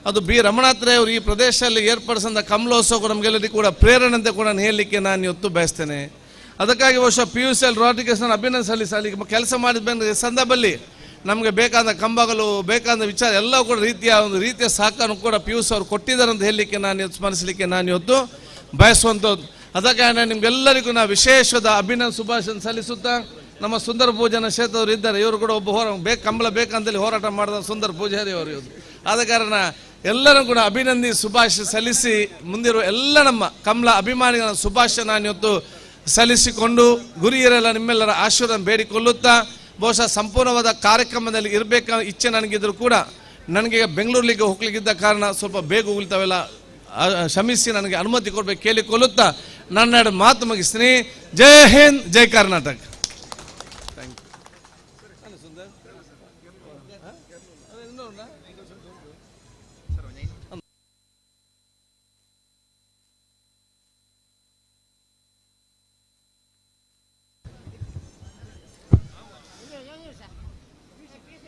ಅದು ಬಿ ರಮಣಾತ್ರೇಯವರು ಈ ಪ್ರದೇಶದಲ್ಲಿ ಏರ್ಪಡಿಸಿದ ಕಮಲೋತ್ಸವಕ್ಕೂ ನಮಗೆಲ್ಲರಿಗೂ ಕೂಡ ಪ್ರೇರಣೆ ಅಂತ ಕೂಡ ನಾನು ಹೇಳಲಿಕ್ಕೆ ನಾನು ಇವತ್ತು ಬಯಸ್ತೇನೆ. ಅದಕ್ಕಾಗಿ ಬಹುಶಃ P U C L Rodrigues ನಾನು ಅಭಿನಂದನೆ ಸಲ್ಲಿಸಿ ಅಲ್ಲಿ ಕೆಲಸ ಮಾಡಿದ ಬಂದ ಸಂದರ್ಭದಲ್ಲಿ ನಮಗೆ ಬೇಕಾದ ಕಂಬಗಳು, ಬೇಕಾದ ವಿಚಾರ ಎಲ್ಲ ಕೂಡ ರೀತಿಯ ಒಂದು ರೀತಿಯ ಸಹಕಾರ ಕೂಡ P U C ಅವರು ಕೊಟ್ಟಿದ್ದಾರೆ ಅಂತ ಹೇಳಲಿಕ್ಕೆ ನಾನು ಸ್ಮರಿಸಲಿಕ್ಕೆ ನಾನು ಇವತ್ತು ಬಯಸುವಂಥದ್ದು. ಅದಕ್ಕಾಗಿ ನಾನು ನಿಮಗೆಲ್ಲರಿಗೂ ನಾನು ವಿಶೇಷದ ಅಭಿನಂದನೆ ಶುಭಾಶಯ ಸಲ್ಲಿಸುತ್ತಾ ನಮ್ಮ ಸುಂದರ ಪೂಜಾನ ಕ್ಷೇತ್ರದವರು ಇದ್ದಾರೆ, ಇವರು ಕೂಡ ಒಬ್ಬ ಬೇಕು ಕಂಬಳ ಬೇಕಂತೇಳಿ ಹೋರಾಟ ಮಾಡಿದ ಸುಂದರ ಪೂಜಾರಿ ಅವರು ಇವರು. ಆದ ಕಾರಣ ಎಲ್ಲರೂ ಕೂಡ ಅಭಿನಂದಿ ಶುಭಾಶಯ ಸಲ್ಲಿಸಿ ಮುಂದಿರುವ ಎಲ್ಲ ನಮ್ಮ ಕಮಲ ಅಭಿಮಾನಿಗಳ ಶುಭಾಶಯ ನಾನು ಇವತ್ತು ಸಲ್ಲಿಸಿಕೊಂಡು ಗುರಿಯರೆಲ್ಲ ನಿಮ್ಮೆಲ್ಲರ ಆಶೀರ್ವಾದ ಬೇಡಿಕೊಳ್ಳುತ್ತಾ ಬಹುಶಃ ಸಂಪೂರ್ಣವಾದ ಕಾರ್ಯಕ್ರಮದಲ್ಲಿ ಇರಬೇಕ ಇಚ್ಛೆ ನನಗಿದ್ದರೂ ಕೂಡ ನನಗೆ ಬೆಂಗಳೂರಿಗೆ ಹೋಗ್ಲಿಕ್ಕಿದ್ದ ಕಾರಣ ಸ್ವಲ್ಪ ಬೇಗ ಹೋಗ್ತಾವೆಲ್ಲ ಕ್ಷಮಿಸಿ ನನಗೆ ಅನುಮತಿ ಕೊಡಬೇಕು ಕೇಳಿಕೊಳ್ಳುತ್ತಾ ನನ್ನ ಎರಡು ಮಾತು ಮುಗಿಸ್ತೀನಿ. ಜೈ ಹಿಂದ್, ಜೈ ಕರ್ನಾಟಕ.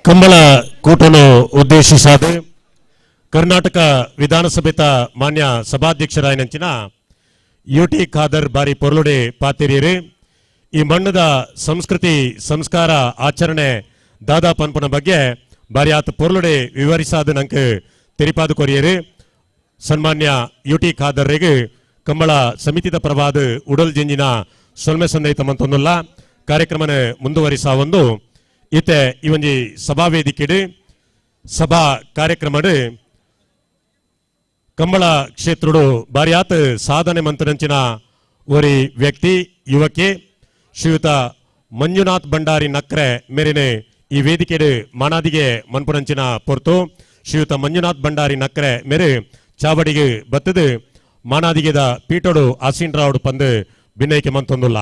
ಕಂಬಳ ಕೂಟನು ಉದ್ದೇಶಿಸಾದ ಕರ್ನಾಟಕ ವಿಧಾನಸಭೆತ ಮಾನ್ಯ ಸಭಾಧ್ಯಕ್ಷರಾಯನಂಚಿನ ಯು ಟಿ ಖಾದರ್ ಬಾರಿ ಪೊರ್ಲುಡೆ ಪಾತಿರಿಯರು ಈ ಮಣ್ಣದ ಸಂಸ್ಕೃತಿ ಸಂಸ್ಕಾರ ಆಚರಣೆ ದಾದಾ ಪನ್ಪನ ಬಗ್ಗೆ ಬಾರಿ ಆತ ಪೊರ್ಲುಡೆ ವಿವರಿಸಾದ ನಂಗೆ ತೆರಿಪಾದು ಕೊರಿಯರು. ಸನ್ಮಾನ್ಯ ಯು ಟಿ ಖಾದರ್ರಿಗೆ ಕಂಬಳ ಸಮಿತಿದ ಪ್ರವಾದ ಉಡಲ್ ಜಿಂಜಿನ ಸೊಲ್ಮೆ ಸಂದೈತ ಮಂತೊಂದುಲ್ಲ ಕಾರ್ಯಕ್ರಮನ ಮುಂದುವರಿಸ ಒಂದು ಇತ್ತೆ ಈ ಒಂಜಿ ಸಭಾವೇದಿಕೆಡು ಸಭಾ ಕಾರ್ಯಕ್ರಮಡು ಕಂಬಳ ಕ್ಷೇತ್ರಡು ಬಾರಿಯಾತ್ ಸಾಧನೆ ಮಂತನಂಚಿನ ಒರಿ ವ್ಯಕ್ತಿ ಯುವಕಿ ಶ್ರೀಯುತ ಮಂಜುನಾಥ್ ಭಂಡಾರಿ ನಕ್ರೆ ಮೇರಿನ ಈ ವೇದಿಕೆಡು ಮಾನಾದಿಗೆ ಮನ್ಪುನಂಚಿನ ಪೊರ್ತು ಶ್ರೀಯುತ ಮಂಜುನಾಥ್ ಭಂಡಾರಿ ನಕ್ರೆ ಮೇರೆ ಚಾವಡಿಗೆ ಬತ್ತದು ಮಾನಾದಿಗೆದ ಪೀಠೋಡು ಆಸೀನ್ರಾವ್ಡು ಪಂದು ಬಿನ್ನೈಕೆ ಮಂತೊಂದುಲ್ಲ.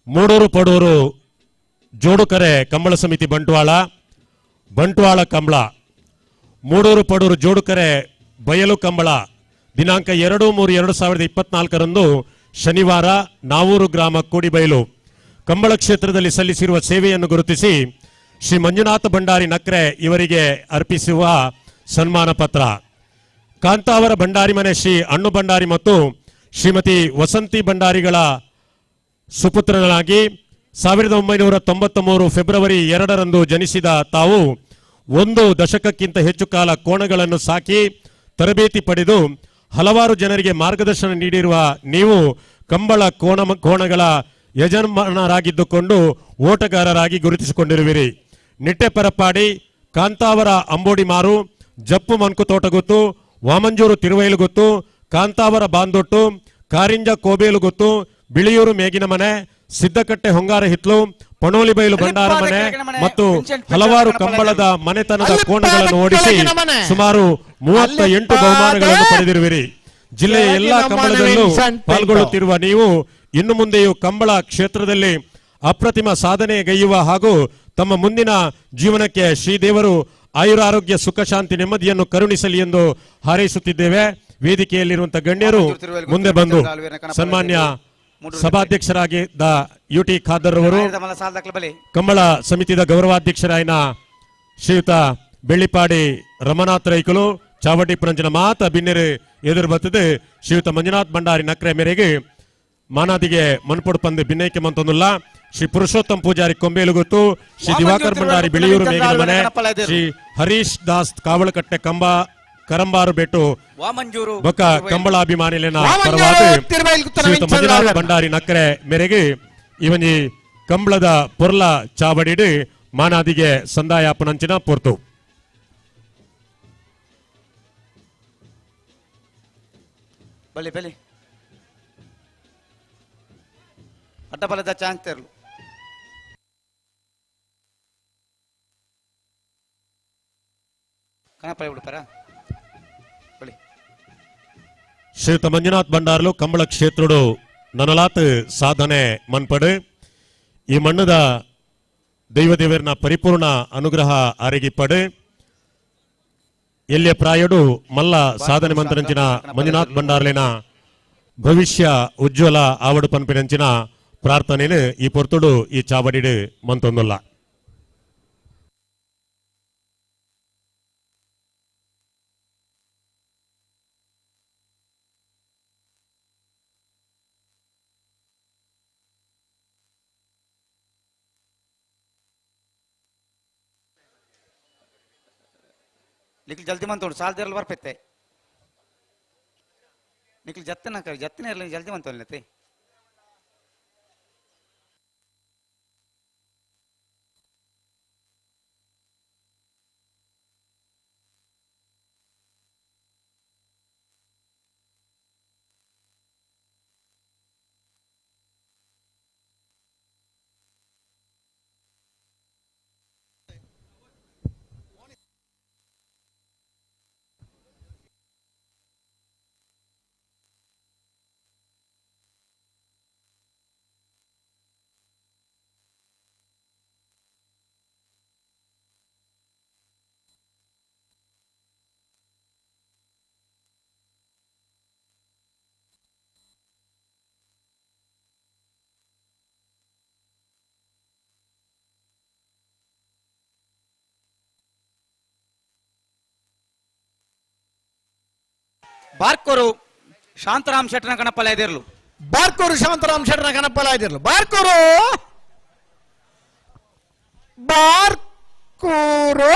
ಮೂಡೂರು ಪಡೂರು ಜೋಡುಕರೆ ಕಂಬಳ ಸಮಿತಿ ಬಂಟ್ವಾಳ, ಬಂಟ್ವಾಳ ಕಂಬಳ, ಮೂಡೂರು ಪಡೂರು ಜೋಡುಕರೆ ಬಯಲು ಕಂಬಳ ದಿನಾಂಕ 2/3/2024 ಶನಿವಾರ ನಾವೂರು ಗ್ರಾಮ ಕೂಡಿಬೈಲು. ಕಂಬಳ ಕ್ಷೇತ್ರದಲ್ಲಿ ಸಲ್ಲಿಸಿರುವ ಸೇವೆಯನ್ನು ಗುರುತಿಸಿ ಶ್ರೀ ಮಂಜುನಾಥ ಭಂಡಾರಿ ನಕ್ರೆ ಇವರಿಗೆ ಅರ್ಪಿಸುವ ಸನ್ಮಾನ ಪತ್ರ. ಕಾಂತಾವರ ಭಂಡಾರಿ ಮನೆ ಶ್ರೀ ಅಣ್ಣು ಭಂಡಾರಿ ಮತ್ತು ಶ್ರೀಮತಿ ವಸಂತಿ ಭಂಡಾರಿಗಳ ಸುಪುತ್ರನಾಗಿ 1993 ಫೆಬ್ರವರಿ 2ರಂದು ಜನಿಸಿದ ತಾವು 1 ದಶಕಕ್ಕಿಂತ ಹೆಚ್ಚು ಕಾಲ ಕೋಣಗಳನ್ನು ಸಾಕಿ ತರಬೇತಿ ಪಡೆದು ಹಲವಾರು ಜನರಿಗೆ ಮಾರ್ಗದರ್ಶನ ನೀಡಿರುವ ನೀವು ಕಂಬಳ ಕೋಣಗಳ ಯಜಮಾನರಾಗಿದ್ದುಕೊಂಡು ಓಟಗಾರರಾಗಿ ಗುರುತಿಸಿಕೊಂಡಿರುವಿರಿ. ನಿಟ್ಟೆ ಪರಪಾಡಿ, ಕಾಂತಾವರ ಅಂಬೋಡಿಮಾರು, ಜಪ್ಪು ಮನ್ಕು ತೋಟಗುತ್ತು, ವಾಮಂಜೂರು ತಿರುವೈಲುಗುತ್ತು, ಕಾಂತಾವರ ಬಾಂದೊಟ್ಟು, ಕಾರಿಂಜ ಕೋಬೇಲುಗುತ್ತು, ಬಿಳಿಯೂರು ಮೇಗಿನ ಮನೆ, ಸಿದ್ದಕಟ್ಟೆ ಹೊಂಗಾರ ಹಿತ್ಲು, ಪಣೋಲಿಬೈಲು ಭಂಡಾರ ಮನೆ ಮತ್ತು ಹಲವಾರು ಕಂಬಳದ ಮನೆತನದ ಕೋಣಗಳನ್ನು ಓಡಿಸಿ ಸುಮಾರು 38 ಬಹುಮಾನಗಳನ್ನು ಪಡೆದಿರುವಿರಿ. ಜಿಲ್ಲೆಯ ಎಲ್ಲಾ ಕಂಬಳದಲ್ಲೂ ಪಾಲ್ಗೊಳ್ಳುತ್ತಿರುವ ನೀವು ಇನ್ನು ಮುಂದೆಯೂ ಕಂಬಳ ಕ್ಷೇತ್ರದಲ್ಲಿ ಅಪ್ರತಿಮ ಸಾಧನೆಗೈಯುವ ಹಾಗೂ ತಮ್ಮ ಮುಂದಿನ ಜೀವನಕ್ಕೆ ಶ್ರೀದೇವರು ಆಯುರಾರೋಗ್ಯ ಸುಖ ಶಾಂತಿ ನೆಮ್ಮದಿಯನ್ನು ಕರುಣಿಸಲಿ ಎಂದು ಹಾರೈಸುತ್ತಿದ್ದೇವೆ. ವೇದಿಕೆಯಲ್ಲಿರುವಂತಹ ಗಣ್ಯರು ಮುಂದೆ ಬಂದು ಸನ್ಮಾನ್ಯ ಸಭಾಧ್ಯಕ್ಷರಾಗಿದ್ದ ಯು ಟಿ ಖಾದರ್ ಅವರು, ಕಂಬಳ ಸಮಿತಿಯ ಗೌರವಾಧ್ಯಕ್ಷರಾಯಿನ ಶ್ರೀಯುತ ಬೆಳ್ಳಿಪಾಡಿ ರಮನಾಥ್ ರೈಕುಲು, ಚಾವಡಿ ಪುರಂಜನ ಮಾತ ಬಿನ್ನೆರು ಎದುರು ಬರ್ತದೆ ಶ್ರೀಯುತ ಮಂಜುನಾಥ್ ಭಂಡಾರಿ ನಕ್ರೆ ಮೇರೆಗೆ ಮಾನಾದಿಗೆ ಮನ್ಪೊಡು ಪಂದು ಬಿನ್ನೈಕೆ ಮಂತೊಂದುಲ್ಲ. ಶ್ರೀ ಪುರುಷೋತ್ತಮ ಪೂಜಾರಿ ಕೊಂಬೇಲುಗುತ್ತು, ಶ್ರೀ ದಿವಾಕರ್ ಭಂಡಾರಿ ಬಿಳಿಯೂರು ಮೇಗಿನ ಮನೆ, ಶ್ರೀ ಹರೀಶ್ ದಾಸ್ ಕಾವಳಕಟ್ಟೆ ಕಂಬ ಕರಂಬಾರು ಬೆಟ್ಟು ಬೊಕ್ಕ ಕಂಬಳಾಭಿಮಾನಿಲಿನ ಪರವಾದ ಶ್ರೀಯುತ ಮಂಜುನಾಥ್ ಭಂಡಾರಿ ನಕ್ರೆ ಮೇರೆಗೆ ಇವನಿ ಕಂಬಳದ ಪೊರ್ಲ ಚಾವಡಿಡು ಮಾನಾದಿಗೆ ಸಂದಾಯಾಪನಂಚಿನ ಪೊರ್ತು. ಬಲಿ ಬಲಿ ಅಡ್ಡಬಲದ ಚಾನ್ಸ್ ತೆರಲು ಕಣಪಳೆ ಬಿಡ್ತಾರ. ಶ್ರೀಯುತ ಮಂಜುನಾಥ್ ಭಂಡಾರ್ಲು ಕಂಬಳ ಕ್ಷೇತ್ರುಡು ನನಲಾತ್ ಸಾಧನೆ ಮನ್ಪಡು ಈ ಮಣ್ಣದ ದೈವದೇವರನ ಪರಿಪೂರ್ಣ ಅನುಗ್ರಹ ಅರಗಿಪ್ಪಡು ಎಲ್ಲಿಯ ಪ್ರಾಯಡು ಮಲ್ಲ ಸಾಧನೆ ಮಂತ್ರಂಚಿನ ಮಂಜುನಾಥ್ ಭಂಡಾರ್ಲಿನ ಭವಿಷ್ಯ ಉಜ್ವಲ ಆವಡು ಪನ್ಪಿನಂಚಿನ ಪ್ರಾರ್ಥನೆನು ಈ ಪೊರ್ತುಡು ಈ ಚಾವಡಿಡು ಮಂತೊಂದುಲ್ಲ. ನಿಖಿಲ್ ಜಲ್ದಿ ಮಂತೋಡು ಸಾಲ್ ದೇರಲು ಬರ್ಪೆತ್ತೆ ನಿಖಿಲ್ ಜತ್ತನ ಜತ್ತನೇ ಇರಲಿ ಜಲ್ದಿ ಮಂತೋಲ್ನತೆ. ಬಾರ್ಕೋರು ಶಾಂತರಾಮ್ ಶೆಟ್ಟನ ಕಣಪ್ಪಲಾಯ್ದಿರ್ಲು. ಬಾರ್ಕೋರು ಶಾಂತರಾಮ್ ಶೆಟ್ಟನ ಕಣಪ್ಪಲಾಯ್ದಿರ್ಲು. ಬಾರ್ಕೋರು ಬಾರ್ಕೋರು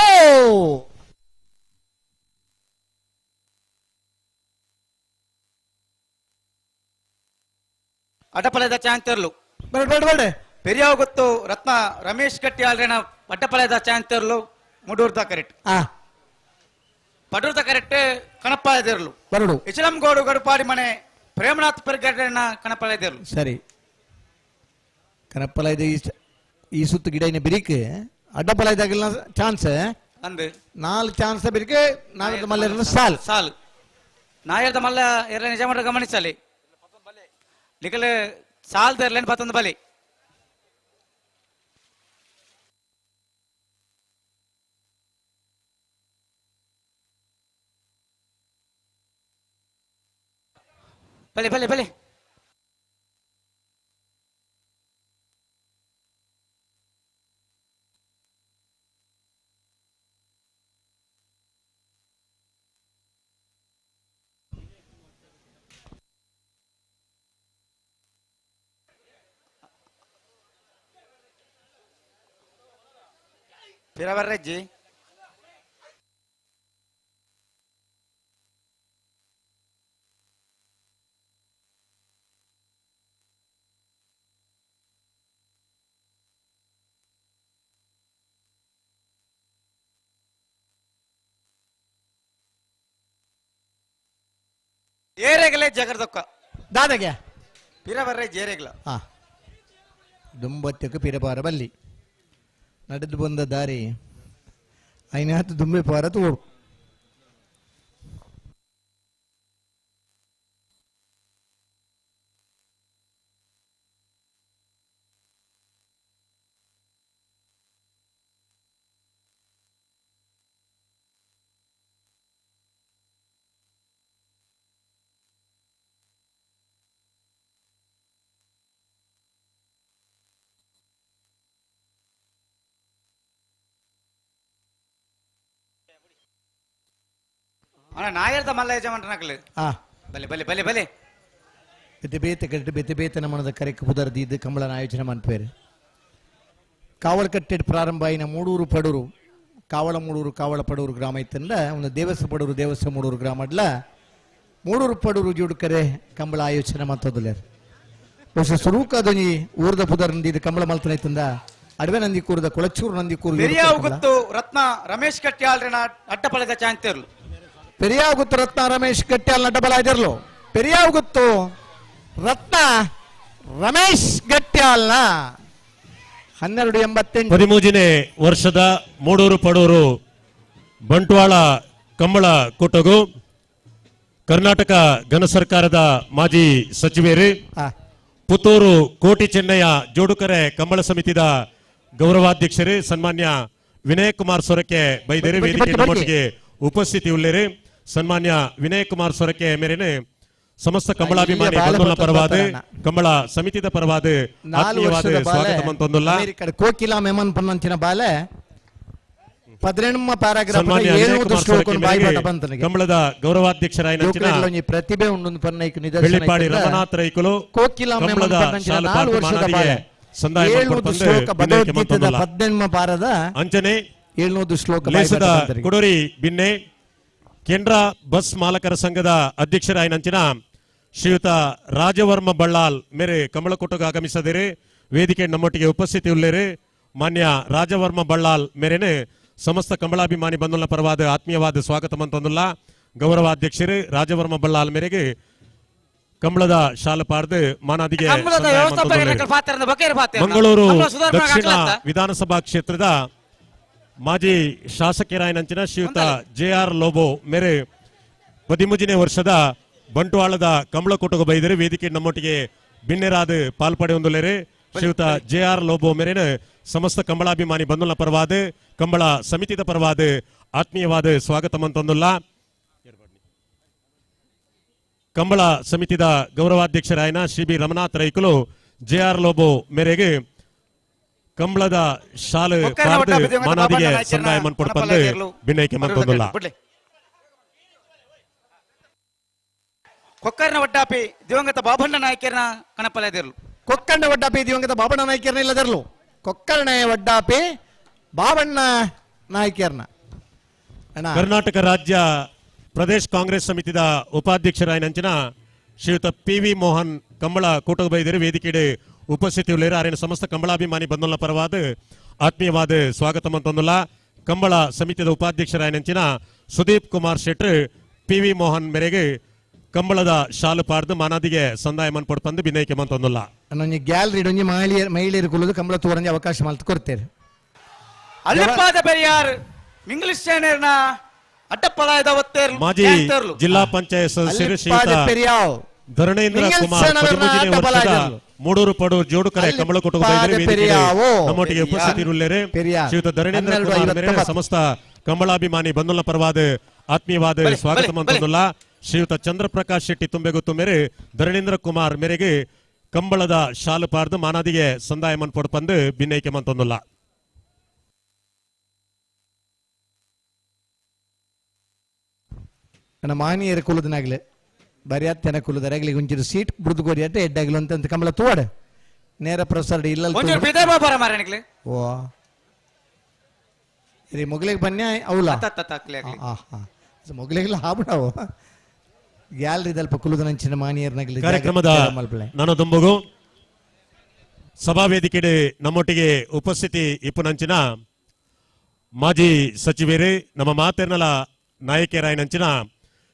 ಅಡ್ಡಪಲದ ಚಾಂತರ್ಲು. ಬೇಡ ಬೇಡ ಬೇಡ. ಪೆರಿಯಾವ ಗೊತ್ತು ರತ್ನ ರಮೇಶ್ ಕಟ್ಟಿ ಆಲ್ರೇನ ಅಡ್ಡಪಲದ ಚಾಂತರ್ಲು ಮುಡೂರ್ದ ಕರೆಕ್ಟ್. ಪಡೂರ್ದ ಕರೆಕ್ಟ್ ಕಣಪ್ಪ ಇದಿರ್ಲು. ಬರಡು ಇಚಲಂಗೋಡು ಗಡುಪಾಡಿ ಮನೆ ಪ್ರೇಮನಾಥ್ ಪೆರ್ಗಡ್ರನ್ನ ಕಣಪ್ಪಲ ಇದಿರ್ಲು. ಸರಿ ಕಣಪ್ಪಲ ಇದೆ ಈ ಸುತ್ತು ಗಿಡ ಇನ್ನ ಬಿರಿಕ್ ಅಡ್ಡಪಲ ಇದಾಗಿಲ್ಲ ಚಾನ್ಸ್ ಅಂದು ನಾಲ್ಕು ಚಾನ್ಸ್ ಬಿರಿಕೆ ನಾಗರದ ಮಲ್ಲ ಸಾಲ್ ಸಾಲ್ ನಾಯರ್ದ ಮಲ್ಲ ಎರಡನೇ ನಿಜ ಮಾಡ ಗಮನಿಸಲಿ ನಿಕಲೆ ಸಾಲ್ ದರ್ಲೇನ್ ಪತ್ತೊಂದು ಬಲಿ ಬಲೆ ಬಲೆ ಬಲೆ. ಪಿರವರ್ರೆಜ್ಜಿ ಏರೆಗಲೇ ಜಗರ್ದೊಕ್ಕ ದಾದಗೆ ಪಿರವರ್ರೆ ಜೇರೆಗ್ಲ ಆ ದುಂಬತ್ತಕ್ಕೆ ಪಿರಪಾರ ಬಲ್ಲಿ ನಡೆದು ಬಂದ ದಾರಿ ಐನಾತು ದುಂಬೆ ಪಾರ ತೋಡು ಅಣ್ಣ ನಾಯರ್ದ ಮಲ್ಲ ಯಜಮಾನ್ರನಕಲು ಆ ಬಲೆ ಬಲೆ ಬಲೆ ಬಲೆ ಬೇತೆ ಬೇತೆ ಕಟ್ಟು ಬೇತೆ ಬೇತೆ ನಮನದ ಕರೆಕ್ ಪುದರ್ ದೀದ್ ಕಂಬಳನ ಆಯೋಜನೆ ಮನ್ಪೇರು ಕಾವಳಕಟ್ಟೆಡ್ ಪ್ರಾರಂಭ ಆಯಿನ ಮೂಡೂರು ಪಡೂರು ಕಾವಳ ಮೂಡೂರು ಕಾವಳ ಪಡೂರು ಗ್ರಾಮ ಇತ್ತಂದ ಒಂದು ದೇವಸ್ಥ ಪಡೂರು ದೇವಸ್ಥ ಮೂಡೂರು ಗ್ರಾಮ ಅಡ್ಲ ಮೂಡೂರು ಪಡೂರು ಜೋಡುಕರೆ ಕಂಬಳ ಆಯೋಜನೆ ಮಂತದುಲೇರು ಬಹುಶಃ ಸುರೂಕದೊಂಜಿ ಊರ್ದ ಪುದರ್ ನಂದಿದ್ದು ಕಂಬಳ ಮಲ್ತನ ಇತ್ತಂದ ಅಡವೆ ನಂದಿ ಕೂರದ ಕೊಳಚೂರು ನಂದಿ ಕೂರು ಪೆರಿಯಾವು ಗುತ್ತು ರತ್ನ ರಮೇಶ್ ಕಟ್ಯಾಳ್ರನ ಅಡ್ಡಪಲದ ಚಾಂತಿರ್ಲು ಪೆರಿಯಾಗುತ್ತು ರತ್ನ ರಮೇಶ್ ಗಟ್ಯಾಲ್ ನಡ್ಡಬಲ ಇದಿರ್ಲು ಪೆರಿಯಾಗುತ್ತು ರತ್ನ ರಮೇಶ್ ಗಟ್ಯಾಲ್ನ 1288 13ನೇ ವರ್ಷದ ಮೂಡೂರು ಪಡೂರು ಬಂಟ್ವಾಳ ಕಂಬಳ ಕೂಟಗು ಕರ್ನಾಟಕ ಘನ ಸರ್ಕಾರದ ಮಾಜಿ ಸಚಿವರು ಪುತ್ತೂರು ಕೋಟಿ ಚೆನ್ನಯ್ಯ ಜೋಡುಕರೆ ಕಂಬಳ ಸಮಿತಿದ ಗೌರವಾಧ್ಯಕ್ಷರು ಸನ್ಮಾನ್ಯ ವಿನಯ್ ಕುಮಾರ್ ಸೊರಕೆ ಬೈದೇರಿ ವೇದಿಕೆ ನಮ್ಮೊಟ್ಟಿಗೆ ಉಪಸ್ಥಿತಿ ಉಳ್ಳೇರಿ. ಸನ್ಮಾನ್ಯ ವಿನಯ್ ಕುಮಾರ್ ಸೊರಕೆ ಮೇರೆನೆ ಸಮಸ್ತ ಕಂಬಳಾಭಿಮಾನಿ ಬಂಧುಗಳ ಪರವಾದ ಕಂಬಳ ಸಮಿತಿದ ಪರವಾದ ಆತ್ಮೀಯವಾದ ಸ್ವಾಗತ ಮಂತೊಂದುಲ್ಲ. ಕೋಕಿಲಾ ಮೆಮನ್ ಪನ್ನಂಚಿನ ಬಾಲೆ 18 ಪ್ಯಾರಾಗ್ರಾಫ್ 7 ಶ್ಲೋಕ ಬಾಯಿಪಾಠ ಬಂತನಿಗೆ ಕಂಬಳದ ಗೌರವಾಧ್ಯಕ್ಷರಾಯಿನ ಪ್ರತಿಭೆ ಉಂಡು ಪನ್ನೈಕ್ ನಿದರ್ಶನ ಬೆಳ್ಳಿಪಾಡಿ ರಮನಾಥ್ ರೈಕುಲು ಕೋಕಿಲಾ ಮೆಮನ್ ಪನ್ನಂಚಿನ 4 ವರ್ಷದ ಬಾಲೆ ಸಂದಾಯ 7 ಶ್ಲೋಕ ಭಗವದ್ಗೀತೆದ 18 ಪಾರದ ಅಂಚನೆ 7 ಶ್ಲೋಕ ಲೇಸದ ಕೊಡೋರಿ ಬಿನ್ನೆ ಕೇಂದ್ರ ಬಸ್ ಮಾಲಕರ ಸಂಘದ ಅಧ್ಯಕ್ಷರಾಯಿನಂಚಿನ ಶ್ರೀಯುತ ರಾಜವರ್ಮ ಬಳ್ಳಾಲ್ ಮೇರೆ ಕಮಲಕೋಟೆಗೆ ಆಗಮಿಸದಿರಿ. ವೇದಿಕೆ ನಮ್ಮೊಟ್ಟಿಗೆ ಉಪಸ್ಥಿತಿ ಉಳ್ಳೇರಿ. ಮಾನ್ಯ ರಾಜವರ್ಮ ಬಳ್ಳಾಲ್ ಮೇರೆನೆ ಸಮಸ್ತ ಕಮಲಾಭಿಮಾನಿ ಬಂಧುಗಳ ಪರವಾದ ಆತ್ಮೀಯವಾದ ಸ್ವಾಗತ ಮಂತೊಂದುಲ್ಲ. ಗೌರವಾಧ್ಯಕ್ಷರು ರಾಜವರ್ಮ ಬಳ್ಳಾಲ್ ಮೇರೆಗೆ ಕಂಬಳದ ಶಾಲು ಪಾರ್ದು ಮಾನಾದಿಗೆ ಮಂಗಳೂರು ದಕ್ಷಿಣ ವಿಧಾನಸಭಾ ಕ್ಷೇತ್ರದ ಮಾಜಿ ಶಾಸಕರಾಯನಂಚಿನ ಶ್ರೀಯುತ ಜೆ ಆರ್ ಲೋಬೋ ಮೇರೆ 13ನೇ ವರ್ಷದ ಬಂಟ್ವಾಳದ ಕಮಲಕೋಟೆಗೆ ಬೈದರೆ ವೇದಿಕೆ ನಮ್ಮೊಟ್ಟಿಗೆ ಬಿನ್ನೆರಾದ ಪಾಲ್ಪಡೆಯೊಂದುಲ್ಲೇರಿ. ಶ್ರೀಯುತ ಜೆ ಆರ್ ಲೋಬೋ ಮೇರೆನ ಸಮಸ್ತ ಕಂಬಳಾಭಿಮಾನಿ ಬಂಧುಗಳ ಪರವಾದ ಕಂಬಳ ಸಮಿತಿದ ಪರವಾದ ಆತ್ಮೀಯವಾದ ಸ್ವಾಗತ ಮಂತೊಂದುಲ್ಲ. ಕಂಬಳ ಸಮಿತಿದ ಗೌರವಾಧ್ಯಕ್ಷರಾಯನ ಶ್ರೀ ಬಿ ರಮನಾಥ್ ರೈಕುಲು ಜೆ ಆರ್ ಲೋಬೋ ಮೇರೆಗೆ ಕಂಬಳದ ಶಾಲು ಮಾನಾದಿಗೆ ಸಂದಾಯ ಮನ್ಪೊಡ್ಪಂದು ಬಿನ್ನೈಕೆ ಮಂತೊಂದುಲ್ಲ. ಕೊಕ್ಕರ್ನ ಒಡ್ಡಾಪಿ ದಿವಂಗತ ಬಾಬಣ್ಣ ನಾಯಕರನ್ನ ಕಣಪಲದಿರಲು. ಕೊಕ್ಕಣ್ಣ ಒಡ್ಡಾಪಿ ದಿವಂಗತ ಬಾಬಣ್ಣ ನಾಯಕರನ್ನ ಇಲ್ಲದಿರಲು. ಕೊಕ್ಕರ್ಣ ಒಡ್ಡಾಪಿ ಬಾಬಣ್ಣ ನಾಯಕರನ್ನ. ಕರ್ನಾಟಕ ರಾಜ್ಯ ಪ್ರದೇಶ್ ಕಾಂಗ್ರೆಸ್ ಸಮಿತಿದ ಉಪಾಧ್ಯಕ್ಷರಾಯನಂಚಿನ ಶ್ರೀಯುತ ಪಿ ವಿ ಮೋಹನ್ ಕಂಬಳ ಕೂಟದ ಬೈದರು ವೇದಿಕೆಡೆ ಉಪಸ್ಥಿತಿ ಉಳ್ಳೇರು. ಆರಿನ ಸಮಸ್ತ ಕಂಬಳಾಭಿಮಾನಿ ಬಂಧುಗಳ ಪರವಾದ ಆತ್ಮೀಯವಾದ ಸ್ವಾಗತ ಮಂತೊಂದುಲ್ಲ. ಕಂಬಳ ಸಮಿತಿದ ಉಪಾಧ್ಯಕ್ಷರಾಯನಂಚಿನ ಸುದೀಪ್ ಕುಮಾರ್ ಶೆಟ್ರು ಪಿ ವಿ ಮೋಹನ್ ಮೇರೆಗೆ ಕಂಬಳದ ಶಾಲು ಪಾರ್ದು ಮಾನಾದಿಗೆ ಸಂದಾಯ ಮನ್ಪೊಡ್ಪಂದು ಬಿನೈಕೆ ಮಂತೊಂದುಲ್ಲ. ಒಂಜಿ ಗ್ಯಾಲರಿ ಒಂಜಿ ಮಹಿಳೆಯರು ಕುಲ್ಲದು ಕಂಬಳ ತೂರಂಜಿ ಅವಕಾಶ ಮಲ್ತು ಕೊಡ್ತೇವೆ. ಅಲ್ಲಿಪ್ಪಾದ ಪೆರಿಯಾರ್ ಇಂಗ್ಲಿಷ್ ಚಾನೆಲ್ನ ಅಡ್ಡಪ್ಪಲಾಯದ ಒತ್ತೇರ್ಲು ಮಾಜಿ ಜಿಲ್ಲಾ ಪಂಚಾಯತ್ ಸದಸ್ಯರು ಶ್ರೀಯುತ ಧರಣೇಂದ್ರ ಕುಮಾರ್ 13ನೇ ವರ್ಷದ ಮೂಡೂರು ಪಡೂರು ಜೋಡುಕರೆ ಕಮಲಕೋಟೆ ನಮ್ಮೊಟ್ಟಿಗೆ ಉಪಸ್ಥಿತರಿರುಳ್ಳೇರೆ. ಶ್ರೀಯುತ ಧರಣೇಂದ್ರ ಕುಮಾರ್ ಮೇರೆ ಸಮಸ್ತ ಕಂಬಳಾಭಿಮಾನಿ ಬಂಧುಗಳ ಪರವಾದ ಆತ್ಮೀಯವಾದ ಸ್ವಾಗತ ಮಂತೊಂದುಲ್ಲ. ಶ್ರೀಯುತ ಚಂದ್ರಪ್ರಕಾಶ್ ಶೆಟ್ಟಿ ತುಂಬೆಗುತ್ತು ಮೇರೆ ಧರಣೇಂದ್ರ ಕುಮಾರ್ ಮೇರೆಗೆ ಕಂಬಳದ ಶಾಲು ಪಾರ್ದು ಮಾನಾದಿಗೆ ಸಂದಾಯ ಮನ್ಪೊಡ್ಪಂದು ಬಿನ್ನೈಕೆ ಮಂತೊಂದುಲ್ಲ. ನನ್ನ ಮಾನಿಯರ ಕುಲದನಾಗಲೆ ಬರಿಯಾತ್ಯನ ಕುಲದರಾಗಲಿ ಒಂಚೂರು ಸೀಟ್ ಬುಡ್ದು ಕೋರಿ ಅಟ್ಟೆ ಎಡ್ಡಾಗಲು ಅಂತ ಕಮಲ ತೋಡ ನೇರ ಪ್ರಸಾರ ಇಲ್ಲ. ಒಂಚೂರು ಬಿದೆ ಬಾಬಾರ ಮಾರನಿಗ್ಲೆ. ಓ ಇರಿ ಮೊಗಲಿಗೆ ಬನ್ನಿ ಅವಲ ಮೊಗಲಿಗೆಲ್ಲ ಹಾಬಿಡವು ಗ್ಯಾಲರಿದಲ್ಪ ಕುಲುದನಂಚಿನ ಮಾನಿಯರ್ನಗಲಿ ಕಾರ್ಯಕ್ರಮದ ನನದೊಂಬಗು ಸಭಾ ವೇದಿಕೆಡೆ ನಮ್ಮೊಟ್ಟಿಗೆ ಉಪಸ್ಥಿತಿ ಇಪ್ಪುನಂಚಿನ ಮಾಜಿ ಸಚಿವರು ನಮ್ಮ ಮಾತೆರ್ನಲ ನಾಯಕಿಯರಾಯನಂಚಿನ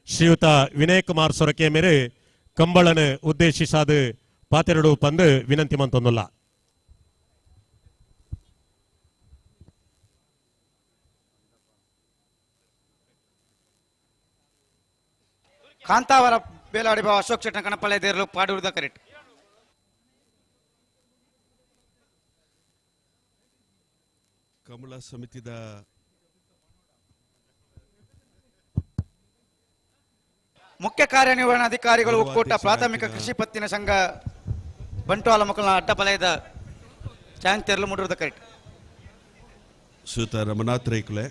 ಶ್ರೀಯುತ ವಿನಯ್ ಕುಮಾರ್ ಸೊರಕೆ ಮೇರೆ ಕಂಬಳನ ಉದ್ದೇಶಿಸಾದ ಪಾತೆರಡು ಪಂದು ವಿನಂತಿ ಮಂತೊಂದುಲ್ಲ. ಕಾಂತಾವರ ಬೇಲಾಡಿ ಬಾವ ಅಶೋಕ್ ಶೆಟ್ಟನ ಕಣಪಳ್ಳಿ ದೇರ್ಲು ಪಾಡೂರ್ದ ಕರೆಕ್ಟ್. ಕಮಲ ಸಮಿತಿದ ಮುಖ್ಯ ಕಾರ್ಯನಿರ್ವಹಣಾಧಿಕಾರಿಗಳು ಒಕ್ಕೂಟ ಪ್ರಾಥಮಿಕ ಕೃಷಿ ಪತ್ತಿನ ಸಂಘ ಬಂಟ್ವಾಳ ಮಕ್ಕಳ ಅಡ್ಡಪಲಯದ ಚಾಂಗ್ ತೆರಲು ಮುಡುವುದ ಕರೆಕ್ಟ್. ಶ್ರೀಯುತ ರಮನಾಥ್ ರೈಕುಲೆ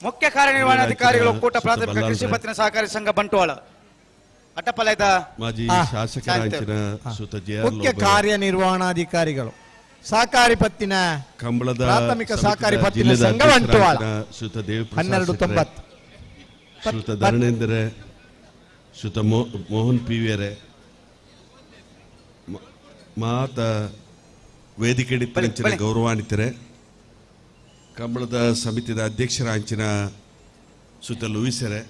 ಮುಖ್ಯ ಕಾರ್ಯನಿರ್ವಹಣಾಧಿಕಾರಿಗಳು ಒಕ್ಕೂಟ ಪ್ರಾಥಮಿಕ ಕೃಷಿ ಪತ್ತಿನ ಸಹಕಾರಿ ಸಂಘ ಬಂಟ್ವಾಳ ಅಡ್ಡಪಲಯದ ಮಾಜಿ ಶಾಸಕರಾಂಚಿನ ಶ್ರೀಯುತ ಜೆ ಆರ್ ಮುಖ್ಯ ಕಾರ್ಯನಿರ್ವಹಣಾಧಿಕಾರಿಗಳು ಸಹಕಾರಿ ಪತ್ತಿನ ಕಂಬಳದ ಪ್ರಾಥಮಿಕ ಸಹಕಾರಿ ಪತ್ತಿನ ಸಂಘ ಬಂಟ್ವಾಳ ಶ್ರೀಯುತ ದೇವಪ್ರಸಾದ್ 1290 ಶ್ರೀಯುತ ಧರಣೇಂದ್ರ ಶ್ರೀಯುತ ಮೋಹನ್ ಪಿ ವಿಯರೇ ಮಾತ ವೇದಿಕೆ ಗೌರವಾನ್ವಿತರೆ ಕಂಬಳದ ಸಮಿತಿದ ಅಧ್ಯಕ್ಷರಾಂಚಿನ ಶ್ರೀಯುತ ಲೂಯಿಸರೇ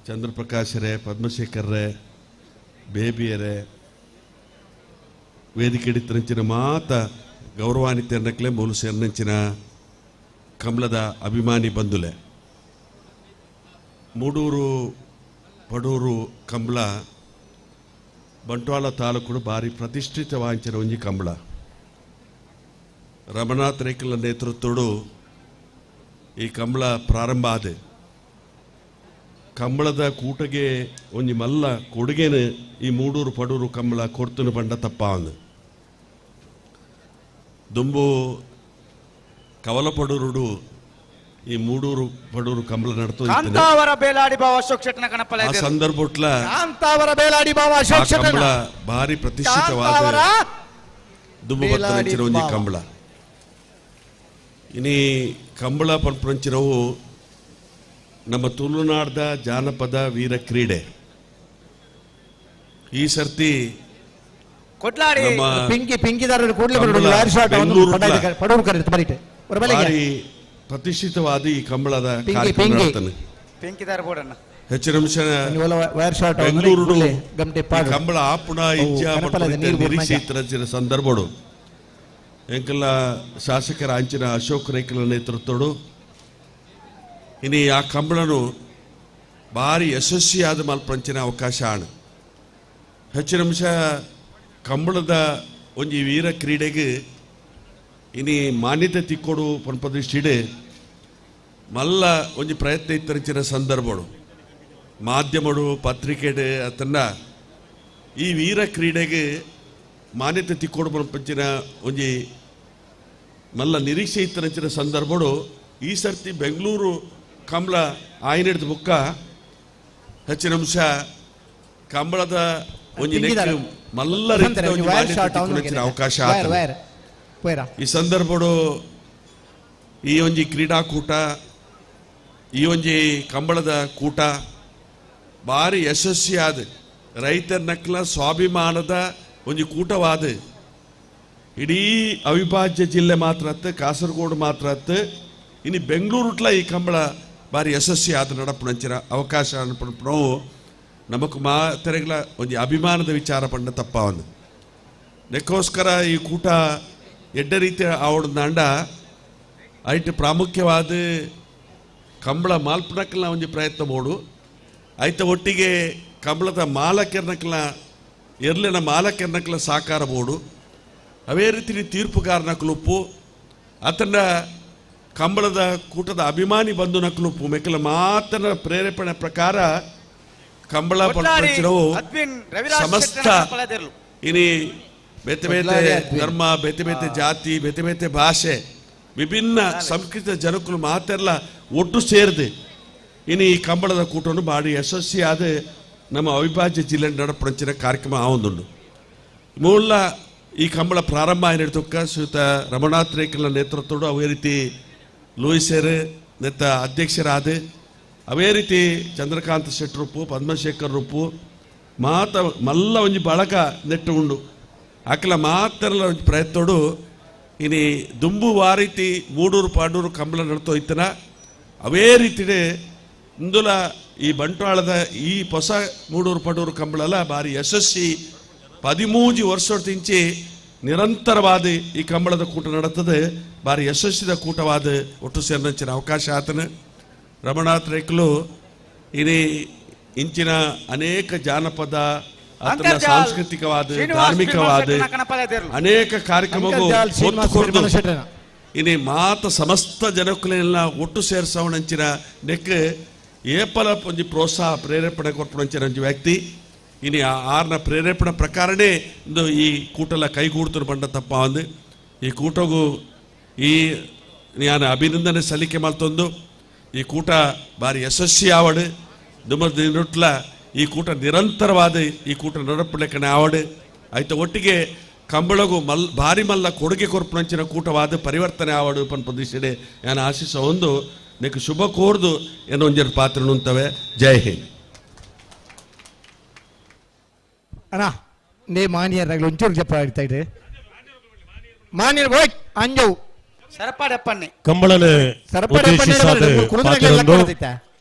ಚಂದ್ರಪ್ರಕಾಶರೇ ಪದ್ಮಶೇಖರ್ರೇ ಬೇಬಿಯರೇ ವೇದಿಕೆ ಮಾತ ಗೌರವಾನ್ವಿತರನಕ್ಲೆ ಮೂಲು ಸೇರಿನಂಚಿನ ಕಂಬಳದ ಅಭಿಮಾನಿ ಬಂಧುಲೆ ಮೂಡೂರು ಪಡೂರು ಕಂಬಳ ಬಂಟ್ವಾಳ ತಾಲೂಕು ಭಾರಿ ಪ್ರತಿಷ್ಠಿತ ವಾಂಚಿನ ಒಂಜಿ ಕಂಬಳ ರಮನಾಥ್ ರೇಖಲ ನೇತೃತ್ವಡು ಈ ಕಂಬಳ ಪ್ರಾರಂಭ ಆದೆ ಕಂಬಳದ ಕೂಟಗೆ ಒಂಜಿ ಮಲ್ಲ ಕೊಡುಗೆನ ಈ ಮೂಡೂರು ಪಡೂರು ಕಂಬಳ ಕೊಡ್ತನ ಬಂಡ ತಪ್ಪಾವನು ದುಂಬು ಕವಲಪಡೂರುಡು ಈ ಮೂಡೂರು ಪಡೂರು ಕಂಬಳ ನಡ್ತು ಕಾಂತಾವರ ಬೇಲಾಡಿ ಬಾವ ಅಶೋಕ್ ಶೆಟ್ಟನ ಕಣಪಲ ಆ ಸಂದರ್ಭಟ್ಲ ಕಾಂತಾವರ ಬೇಲಾಡಿ ಬಾವ ಅಶೋಕ್ ಶೆಟ್ಟನ ಕಂಬಳ ಭಾರಿ ಪ್ರತಿಷ್ಠಿತವಾದ ದುಂಬು ಬರ್ತನಂಚಿನ ಒಂಜಿ ಕಂಬಳ ಇನಿ ಕಂಬಳ ಪಂಪಂಚಿನವು ನಮ್ಮ ತುಳುನಾಡ್ದ ಜಾನಪದ ವೀರ ಕ್ರೀಡೆ ಈ ಸರ್ತಿ ಕೊಟ್ಲಾಡಿ ಪಿಂಕಿ ಪಿಂಕಿದಾರರು ಕೂಡಲೇ ಪಡೂರು ಕರೆದು ಬರೀಟೆ ಭಾರಿ ಪ್ರತಿಷ್ಠಿತವಾದ ಈ ಕಂಬಳದ ಕಾರ್ಯಕ್ರಮ ನಡೆತಾನೆ ಹೆಚ್ಚಿನ ಅಂಶ ಬೆಂಗಳೂರು ಕಂಬಳ ಆಪುಣ ಇಜ್ಜಾ ನಿರೀಕ್ಷೆ ಇತ್ತಿನ ಸಂದರ್ಭಡು ಎಂಕೆಲ್ಲ ಶಾಸಕರ ಅಂಚಿನ ಅಶೋಕ್ ರೇಖಲ ನೇತೃತ್ವಡು ಇನಿ ಆ ಕಂಬಳನು ಭಾರಿ ಯಶಸ್ವಿಯಾದ ಮಲ್ಪಂಚಿನ ಅವಕಾಶ ಆಣ ಹೆಚ್ಚಿನ ಅಂಶ ಕಂಬಳದ ಒಂಜಿ ವೀರ ಕ್ರೀಡೆಗೆ ಇನಿ ಮಾನ್ಯತೆ ತಿಕ್ಕೊಡು ಪನ್ಪ ದೃಷ್ಟಿಡೆ ಮಲ್ಲ ಒಂಜಿ ಪ್ರಯತ್ನ ಇತ್ತರಂಚಿನ ಸಂದರ್ಭಡು ಮಾಧ್ಯಮಡು ಪತ್ರಿಕೆಡೆ ಅತನ್ನ ಈ ವೀರ ಕ್ರೀಡೆಗೆ ಮಾನ್ಯತೆ ತಿಕ್ಕೊಡು ಪನ್ಪಂಚಿನ ಒಂಜಿ ಮಲ್ಲ ನಿರೀಕ್ಷೆ ಇತ್ತರಂಚಿನ ಸಂದರ್ಭಡು ಈ ಸರ್ತಿ ಬೆಂಗಳೂರು ಕಂಬಳ ಆಯ್ನಿಡ್ದ ಬುಕ್ಕ ಹೆಚ್ಚಿನ ಅಂಶ ಕಂಬಳದ ಒಂಜಿ ಮಲ್ಲ ರೀತಿಯ ಒಂಜಿ ಮಾನ್ಯತೆ ತಿಕ್ಕೊಡಂಚಿನ ಅವಕಾಶ ಈ ಸಂದರ್ಭಡು ಈ ಒಂಜಿ ಕ್ರೀಡಾಕೂಟ ಈ ಒಂಜಿ ಕಂಬಳದ ಕೂಟ ಭಾರಿ ಯಶಸ್ವಿಯಾದ ರೈತರ ನಕ್ಲ ಸ್ವಾಭಿಮಾನದ ಒಂಜಿ ಕೂಟವಾದ ಇಡೀ ಅವಿಭಾಜ್ಯ ಜಿಲ್ಲೆ ಮಾತ್ರ ಅತ್ತು ಕಾಸರಗೋಡು ಮಾತ್ರ ಅತ್ತು ಇನ್ನು ಬೆಂಗಳೂರುಟ್ಲ ಈ ಕಂಬಳ ಭಾರಿ ಯಶಸ್ವಿಯಾದ ನಡಪುಣಂಚಿನ ಅವಕಾಶ ಅನ್ಪಣವು ನಮಕ್ ಮಾತೆರೆಗಳ ಒಂಜಿ ಅಭಿಮಾನದ ವಿಚಾರ ಪಂಡ ತಪ್ಪಾವನು ನೆಕ್ಕೋಸ್ಕರ ಈ ಕೂಟ ಎಡ್ಡ ರೀತಿಯ ಆವಡದಾಂಡ ಐಟ್ ಪ್ರಾಮುಖ್ಯವಾದ ಕಂಬಳ ಮಾಲ್ಪನಕ್ಕಲ್ನ ಒಂಜಿ ಪ್ರಯತ್ನ ಮಾಡು ಐತ ಒಟ್ಟಿಗೆ ಕಂಬಳದ ಮಾಲಕೆರ್ನಕ್ಕಲ ಎರ್ಲಿನ ಮಾಲಕೆರ್ನಕ್ಕಲ ಸಾಕಾರ ಬೋಡು ಅವೇ ರೀತಿ ತೀರ್ಪುಗಾರನ ಕ್ಲುಪ್ಪು ಆತನ ಕಂಬಳದ ಕೂಟದ ಅಭಿಮಾನಿ ಬಂಧು ನಕ್ಲುಪ್ಪು ಮೆಕ್ಕಲ ಮಾತನ ಪ್ರೇರೇಪಣೆ ಪ್ರಕಾರ ಕಂಬಳ ಪಂಚನವು ಸಮಸ್ತ ಇನಿ ಬೇತೆ ಬೇತೆ ಧರ್ಮ ಬೇತೆ ಬೇತೆ ಜಾತಿ ಬೇತೆ ಬೇತೆ ಭಾಷೆ ವಿಭಿನ್ನ ಸಂಸ್ಕೃತ ಜನಕ್ಕಳು ಮಾತೆಲ್ಲ ಒಟ್ಟು ಸೇರಿದೆ ಇನ್ನು ಈ ಕಂಬಳದ ಕೂಟವನ್ನು ಭಾರಿ ಯಶಸ್ವಿಯಾದ ನಮ್ಮ ಅವಿಭಾಜ್ಯ ಜಿಲ್ಲೆ ನಡಪಂಚಿನ ಕಾರ್ಯಕ್ರಮ ಆವೊಂದುಂಡು ಮೂಲ ಈ ಕಂಬಳ ಪ್ರಾರಂಭ ಆಯ್ತಕ್ಕ ಶ್ರೀಯುತ ರಮಣಾಥ್ ರೇಖಲ ನೇತೃತ್ವಡು ಅವೇ ರೀತಿ ಲೂಯಿಸೇರ್ ನೆತ್ತ ಅಧ್ಯಕ್ಷರಾದ ಅವೇ ರೀತಿ ಚಂದ್ರಕಾಂತ್ ಶೆಟ್ಟರುಪ್ಪು ಪದ್ಮಶೇಖರ್ ರೂಪು ಮಾತ ಮಲ್ಲ ಒಂಜಿ ಬಳಕ ನೆಟ್ಟು ಉಂಡು ಅಕಲ ಮಾತೆಲ್ಲ ಒಂಜಿ ಪ್ರಯತ್ನೋಡು ಇನಿ ದುಂಬು ವಾರೀತಿ ಮೂಡೂರು ಪಾಡೂರು ಕಂಬಳ ನಡ್ತೋಯ್ತನ ಅವೇ ರೀತಿಯೇ ಇಂದುಲ ಈ ಬಂಟ್ವಾಳದ ಈ ಹೊಸ ಮೂಡೂರು ಪಡೂರು ಕಂಬಳಲ ಭಾರಿ ಯಶಸ್ವಿ 13 ವರ್ಷದಿಂಚಿ ನಿರಂತರವಾದ ಈ ಕಂಬಳದ ಕೂಟ ನಡೀತದೆ. ಭಾರಿ ಯಶಸ್ವಿದ ಕೂಟವಾದ ಒಟ್ಟು ಸೇರಿನಂಚಿನ ಅವಕಾಶ ಆತನ ರಮಣಾಥ್ ರೇಖಲು ಇನಿ ಇಂಚಿನ ಅನೇಕ ಜಾನಪದ ಆತನ ಸಾಂಸ್ಕೃತಿಕವಾದ ಧಾರ್ಮಿಕವಾದ ಅನೇಕ ಕಾರ್ಯಕ್ರಮಗಳು ಇನಿ ಮಾತ ಸಮಸ್ತ ಜನಕ್ಕಲೆಲ್ಲ ಒಟ್ಟು ಸೇರಿಸವಣಂಚಿನ ನೆಕ್ ಏಪಲ ಒಂಜಿ ಪ್ರೋತ್ಸಾಹ ಪ್ರೇರೇಪಣೆ ಕೊರ್ಪಣಂಚಿನ ಒಂಜಿ ವ್ಯಕ್ತಿ. ಇನಿ ಆರ್ನ ಪ್ರೇರೇಪಣೆ ಪ್ರಕಾರನೇ ಇಂದು ಈ ಕೂಟಲ ಕೈಗೂಡ್ತರು ಬಂಡ ತಪ್ಪ ಒಂದು ಈ ಕೂಟಗೂ ಈ ನಾನು ಅಭಿನಂದನೆ ಸಲ್ಲಿಕೆ ಮಲ್ತೊಂದು ಈ ಕೂಟ ಭಾರಿ ಯಶಸ್ವಿ ಆವಡು ದುಮರ್ದಿನೊಟ್ಲ ಈ ಕೂಟ ನಿರಂತರವಾದ ಈ ಕೂಟ ನಡಪಡಲಿಕ್ಕನೆ ಆವಡು ಆಯ್ತು ಒಟ್ಟಿಗೆ ಕಂಬಳಗೂ ಮಲ್ ಭಾರಿ ಮಲ್ಲ ಕೊಡುಗೆ ಕೊರ್ಪಣಂಚಿನ ಕೂಟವಾದ ಪರಿವರ್ತನೆ ಆವಡು ಪನ್ಪದಿಸಿಡೆ ನಾನು ಆಶಿಸ ಒಂದು ನೆಕ್ ಶುಭ ಕೋರ್ದು ಏನೋ ಒಂಜರ ಪಾತ್ರ ನುಂತವೆ. ಜೈ ಹಿಂದ್. ಅಣ್ಣ ನೇ ಮಾನ್ಯರಾಗಲಿ ಒಂಚೂರು ಜಪ್ಪ ಆಗ್ತಾ ಇದೆ ಮಾನ್ಯರು ಹೋಯ್ ಅಂಜವು ಸರಪಾಡಪ್ಪನ್ನೇ ಕಂಬಳನ ಉದ್ದೇಶಿಸಾದ ಪಾತ್ರೊಂದು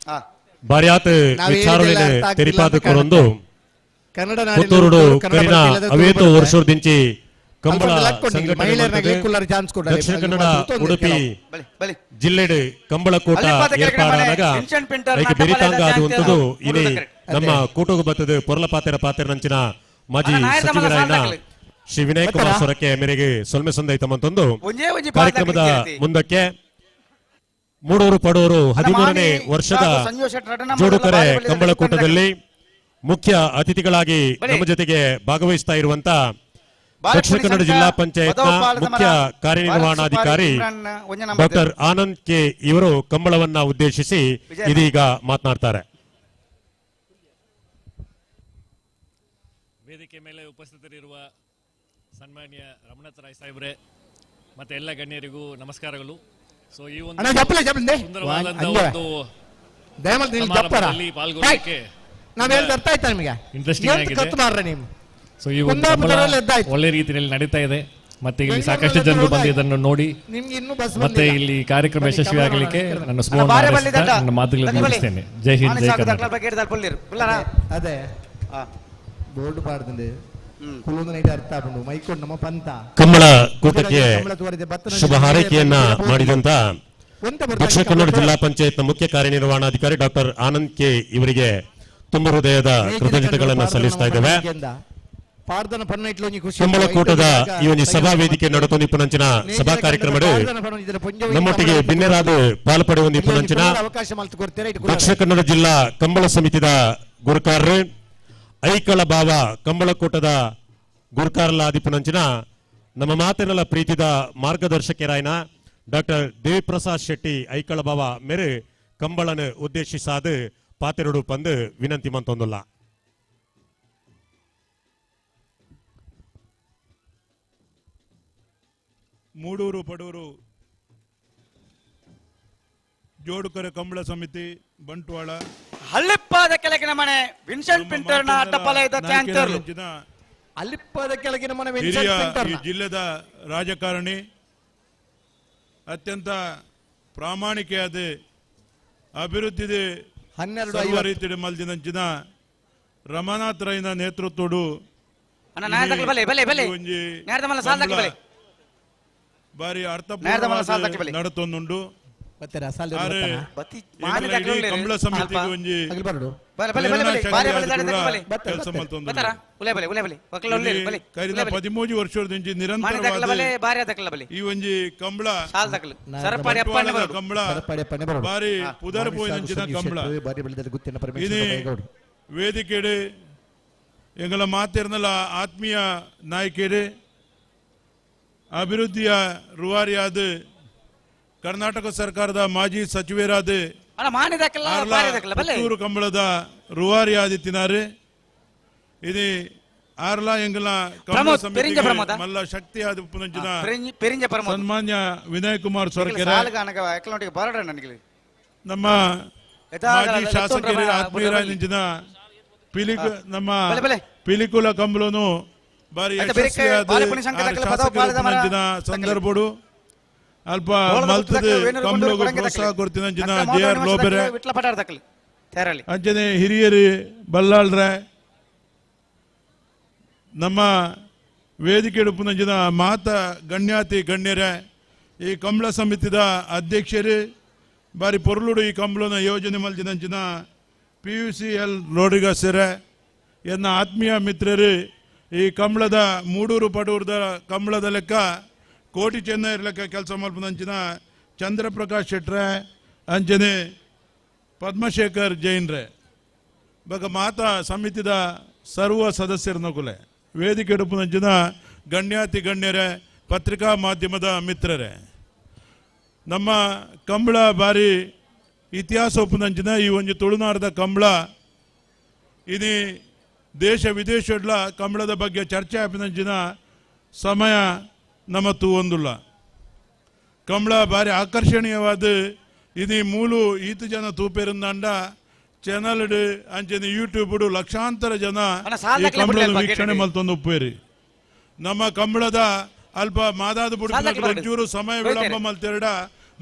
ಬಾರ್ಯಾತ ವಿಚಾರಲೆನ್ ತೆರಿಪಾದ ಕೊರೊಂದು ಕನ್ನಡ ಪುತ್ತೂರುಡು ಕರಿನ ಅವೇತೋ ವರ್ಷದಿಂಚಿ ಕಂಬಳ ಸಂಘಟನೆ ದಕ್ಷಿಣ ಕನ್ನಡ ಉಡುಪಿ ಜಿಲ್ಲೆಡ್ ಕಂಬಳಕೂಟ ಏರ್ಪಾಡಾನಗ ಐಕೆ ಬೆರಿತಾಂಗ ಆದುವಂತದ್ದು ಇನಿ ನಮ್ಮ ಕೂಟಗು ಬತ್ತದ ಪೊರ್ಲ ಪಾತೆರ ಪಾತೆರನಂಚಿನ ಮಾಜಿ ಸಚಿವರಾಯನ ಶ್ರೀ ವಿನಯ್ ಕುಮಾರ್ ಸೊರಕೆ ಮೇರೆಗೆ ಸೊಲ್ಮೆ ಸಂದೈತಮಂತೊಂದು ಕಾರ್ಯಕ್ರಮದ ಮುಂದಕ್ಕೆ ಮೂಡೂರು ಪಡೂರು 13ನೇ ವರ್ಷದ ಜೋಡುಕರೆ ಕಂಬಳಕೂಟದಲ್ಲಿ ಮುಖ್ಯ ಅತಿಥಿಗಳಾಗಿ ನಮ್ಮ ಜೊತೆಗೆ ಭಾಗವಹಿಸ್ತಾ ಇರುವಂತ ದಕ್ಷಿಣ ಕನ್ನಡ ಜಿಲ್ಲಾ ಪಂಚಾಯತ್ನ ಮುಖ್ಯ ಕಾರ್ಯನಿರ್ವಹಣಾಧಿಕಾರಿ ಡಾಕ್ಟರ್ ಆನಂದ್ ಕೆ ಇವರು ಕಂಬಳವನ್ನ ಉದ್ದೇಶಿಸಿ ಇದೀಗ ಮಾತನಾಡ್ತಾರೆ. ವೇದಿಕೆ ಮೇಲೆ ಉಪಸ್ಥಿತರಿರುವ ಸನ್ಮಾನ್ಯ ರಮಣಾಥ ರಾಯ್ ಸಾಹೇಬ್ರೆ ಮತ್ತೆ ಎಲ್ಲ ಗಣ್ಯರಿಗೂ ನಮಸ್ಕಾರಗಳು. ಸೊ ಈ ಒಂದು ಸುಂದರವಾದಂತಹ ಒಂದು ಸಮಾರಂಭದಲ್ಲಿ ಪಾಲ್ಗೊಳ್ಳಲಿಕ್ಕೆ ಇಂಟ್ರೆಸ್ಟಿಂಗ್ ಆಗಿದೆ. ಸೊ ಈ ಒಂದು ಒಳ್ಳೆ ರೀತಿಯಲ್ಲಿ ನಡೀತಾ ಇದೆ ಮತ್ತೆ ಇಲ್ಲಿ ಸಾಕಷ್ಟು ಜನರು ಬಂದು ಇದನ್ನು ನೋಡಿ ಮತ್ತೆ ಇಲ್ಲಿ ಕಾರ್ಯಕ್ರಮ ಯಶಸ್ವಿಯಾಗಲಿಕ್ಕೆ ನನ್ನ ಸುವರ್ಣ ನನ್ನ ಮಾತುಗಳನ್ನು ಮುಗಿಸ್ತೇನೆ. ಜೈ ಹಿಂದ್, ಜೈ ಕರ್ನಾಟಕ. ಅದೇ ಬೋರ್ಡ್ ಪಾಡ್ದಂದೆ ಕುಲೊಂದು ನೈಟ್ ಅರ್ಥ ಆಪುಂಡು ಮೈಕೊಂಡು ನಮ್ಮ ಪಂತ ಕಂಬಳ ಕೂಟಕ್ಕೆ ಶುಭ ಹಾರೈಕೆಯನ್ನ ಮಾಡಿದಂತ ದಕ್ಷಿಣ ಕನ್ನಡ ಜಿಲ್ಲಾ ಪಂಚಾಯತ್ನ ಮುಖ್ಯ ಕಾರ್ಯನಿರ್ವಹಣಾಧಿಕಾರಿ ಡಾಕ್ಟರ್ ಆನಂದ್ ಕೆ ಇವರಿಗೆ ತುಂಬ ಹೃದಯದ ಕೃತಜ್ಞತೆಗಳನ್ನು ಸಲ್ಲಿಸ್ತಾ ಇದ್ದೇವೆ. ಕಂಬಳಕೂಟದ ಈ ಒಂದು ಸಭಾ ವೇದಿಕೆ ನಡತೊಂದಿಪ್ಪುನಂಚಿನ ಸಭಾ ಕಾರ್ಯಕ್ರಮ ನಮ್ಮೊಟ್ಟಿಗೆ ಬಿನ್ನೆರಾದ ಪಾಲ್ಪಡೆಯೊಂದಿಪ್ಪುನಂಚಿನ ದಕ್ಷಿಣ ಕನ್ನಡ ಜಿಲ್ಲಾ ಕಂಬಳ ಸಮಿತಿದ ಗುರುಕಾರರು ಐಕಳ ಬಾವ ಕಂಬಳಕೂಟದ ಗುರುಕಾರಲ ಆದಿಪ್ಪುನಂಚಿನ ನಮ್ಮ ಮಾತಿನಲ್ಲ ಪ್ರೀತಿದ ಮಾರ್ಗದರ್ಶಕರಾಯನ ಡಾಕ್ಟರ್ ದೇವಿಪ್ರಸಾದ್ ಶೆಟ್ಟಿ ಐಕಳ ಬಾವ ಮೇರೆ ಕಂಬಳನ್ನು ಉದ್ದೇಶಿಸಾದ ಪಾತೆರಡು ಪಂದು ವಿನಂತಿ ಮಂತೊಂದುಲ್ಲ. ಮೂಡೂರು ಪಡೂರು ಜೋಡುಕರೆ ಕಂಬಳ ಸಮಿತಿ ಬಂಟ್ವಾಳ ಹಳ್ಳಿಪ್ಪಾದ ಕೆಳಗಿನ ಮನೆ ವಿನ್ಸೆಂಟ್ ಪಿಂಟರ್ನ ಅಡ್ಡಪಲಯದ ಚಾಂತರ್ಲು ಅಲ್ಲಿಪ್ಪಾದ ಕೆಳಗಿನ ಮನೆ ವಿನ್ಸೆಂಟ್ ಪಿಂಟರ್ನ ಈ ಜಿಲ್ಲೆದ ರಾಜಕಾರಣಿ ಅತ್ಯಂತ ಪ್ರಾಮಾಣಿಕೆಯಾದ ಅಭಿವೃದ್ಧಿ 12 ರೀತಿ ಮಲ್ದಿನಂಚಿನ ರಮನಾಥ್ ರೈನ ನೇತೃತ್ವಡು ಬಾರಿ ಅರ್ಥಪೂರ್ಣ ನಡತೊಂದುಂಡು. ಕಂಬಳ ಸಮಿತಿಗೆ ಒಂಜಿ ಕೆಲಸ ಮಲ್ತೊಂದು ಕರಿನ 13 ವರ್ಷದಿಂಚಿ ನಿರಂತರವಾದ ಈ ಒಂಜಿ ಕಂಬಳ ಕಂಬಳ ಬಾರಿ ಪುದರ್ ಪೋಯಿನಂಚಿನ ಕಂಬಳ ಇನಿ ವೇದಿಕೆಡೆ ಎಂಗಳ ಮಾತಿರ್ನಲ್ಲ ಆತ್ಮೀಯ ನಾಯಕರೇ ಅಭಿವೃದ್ಧಿಯ ರೂವಾರಿಯಾದ ಕರ್ನಾಟಕ ಸರ್ಕಾರದ ಮಾಜಿ ಸಚಿವರಾದ ಪುತ್ತೂರು ಕಂಬಳದ ರೂವಾರಿಯಾದಿತ್ತಿನಾರು. ಇದು ಆರ್ಲಾ ಎಂಗಲ ಪ್ರಮೋದ್, ಪೆರಿಂಜ ಪ್ರಮೋದ? ಮಲ್ಲ ಶಕ್ತಿಯಾದ ಉಪ್ಪುನಂಚಿನ ಪೆರಿಂಜ ಪ್ರಮೋದ್. ಸನ್ಮಾನ್ಯ ವಿನಯ್ ಕುಮಾರ್ ಸೊರಕೆರೆ ನಮ್ಮ ಮಾಜಿ ಶಾಸಕರು ಆತ್ಮೀಯರಾದ ನಮ್ಮ ಪಿಲಿಕುಲ ಕಂಬಲನು ಬಾರಿ ಯಶಸ್ವಿಯಾದ ಶಾಸಕರು ಸಂದರ್ಭಡು ಅಲ್ಪ ಮಲ್ತದ ಕಂಬಳಗು ಪ್ರೋತ್ಸಾಹ ಕೊಡ್ತಿನಂಚಿನ ಜೆ ಆರ್ ಲೋಬೆರೆ ಅಂಚನೆ ಹಿರಿಯರು ಬಲ್ಲಾಳ್ರೆ ನಮ್ಮ ವೇದಿಕೆ ಉಪ್ಪುನಂಚಿನ ಮಾತ ಗಣ್ಯಾತಿ ಗಣ್ಯರೇ ಈ ಕಂಬಳ ಸಮಿತಿದ ಅಧ್ಯಕ್ಷರು ಬಾರಿ ಪೊರ್ಲುಡು ಈ ಕಂಬಳನ ಯೋಜನೆ ಮಲ್ತಿನಂಚಿನ ಪಿ ಯು ಸಿ ಎಲ್ ರೋಡಿಗಸರೆ ಎನ್ನ ಆತ್ಮೀಯ ಮಿತ್ರರು ಈ ಕಂಬಳದ ಮೂಡೂರು ಪಡೂರದ ಕಂಬಳದ ಲೆಕ್ಕ ಕೋಟಿ ಚೆನ್ನೈ ಲೆಕ್ಕ ಕೆಲಸ ಮಲ್ಪನಂಚಿನ ಚಂದ್ರಪ್ರಕಾಶ್ ಶೆಟ್ರೆ ಅಂಚನೆ ಪದ್ಮಶೇಖರ್ ಜೈನ್ರೆ ಬಗ ಮಾತಾ ಸಮಿತಿದ ಸರ್ವ ಸದಸ್ಯರನಕುಲೆ ವೇದಿಕೆ ಉಪ್ಪುನಂಚಿನ ಗಣ್ಯಾತಿ ಗಣ್ಯರೇ ಪತ್ರಿಕಾ ಮಾಧ್ಯಮದ ಮಿತ್ರರೇ ನಮ್ಮ ಕಂಬಳ ಬಾರಿ ಇತಿಹಾಸ ಉಪ್ಪುನಂಚಿನ ಈ ಒಂದು ತುಳುನಾಡದ ಕಂಬಳ ಇನಿ ದೇಶ ವಿದೇಶಡ್ಲ ಕಂಬಳದ ಬಗ್ಗೆ ಚರ್ಚೆ ಆಪಿನಂಚಿನ ಸಮಯ ನಮ್ಮ ತೂವೊಂದುಲ್ಲ ಕಂಬಳ ಬಾರಿ ಆಕರ್ಷಣೀಯವಾದ ಇನಿ ಮೂಲು ಈತ ಜನ ತೂಪೇರಿಂದಂಡ ಚಾನಲ್ ಅಂಚನೆ ಯೂಟ್ಯೂಬ್ ಲಕ್ಷಾಂತರ ಜನ ಈ ಕಂಬಳದ ವೀಕ್ಷಣೆ ಮಲ್ತೊಂದು ಉಪ್ಪೇರಿ ನಮ್ಮ ಕಂಬಳದ ಅಲ್ಪ ಮಾದಾದ ಬುಡ್ಪಿನ ಒಂಚೂರು ಸಮಯ ವಿಳಂಬ ಮಲ್ತೆರಡ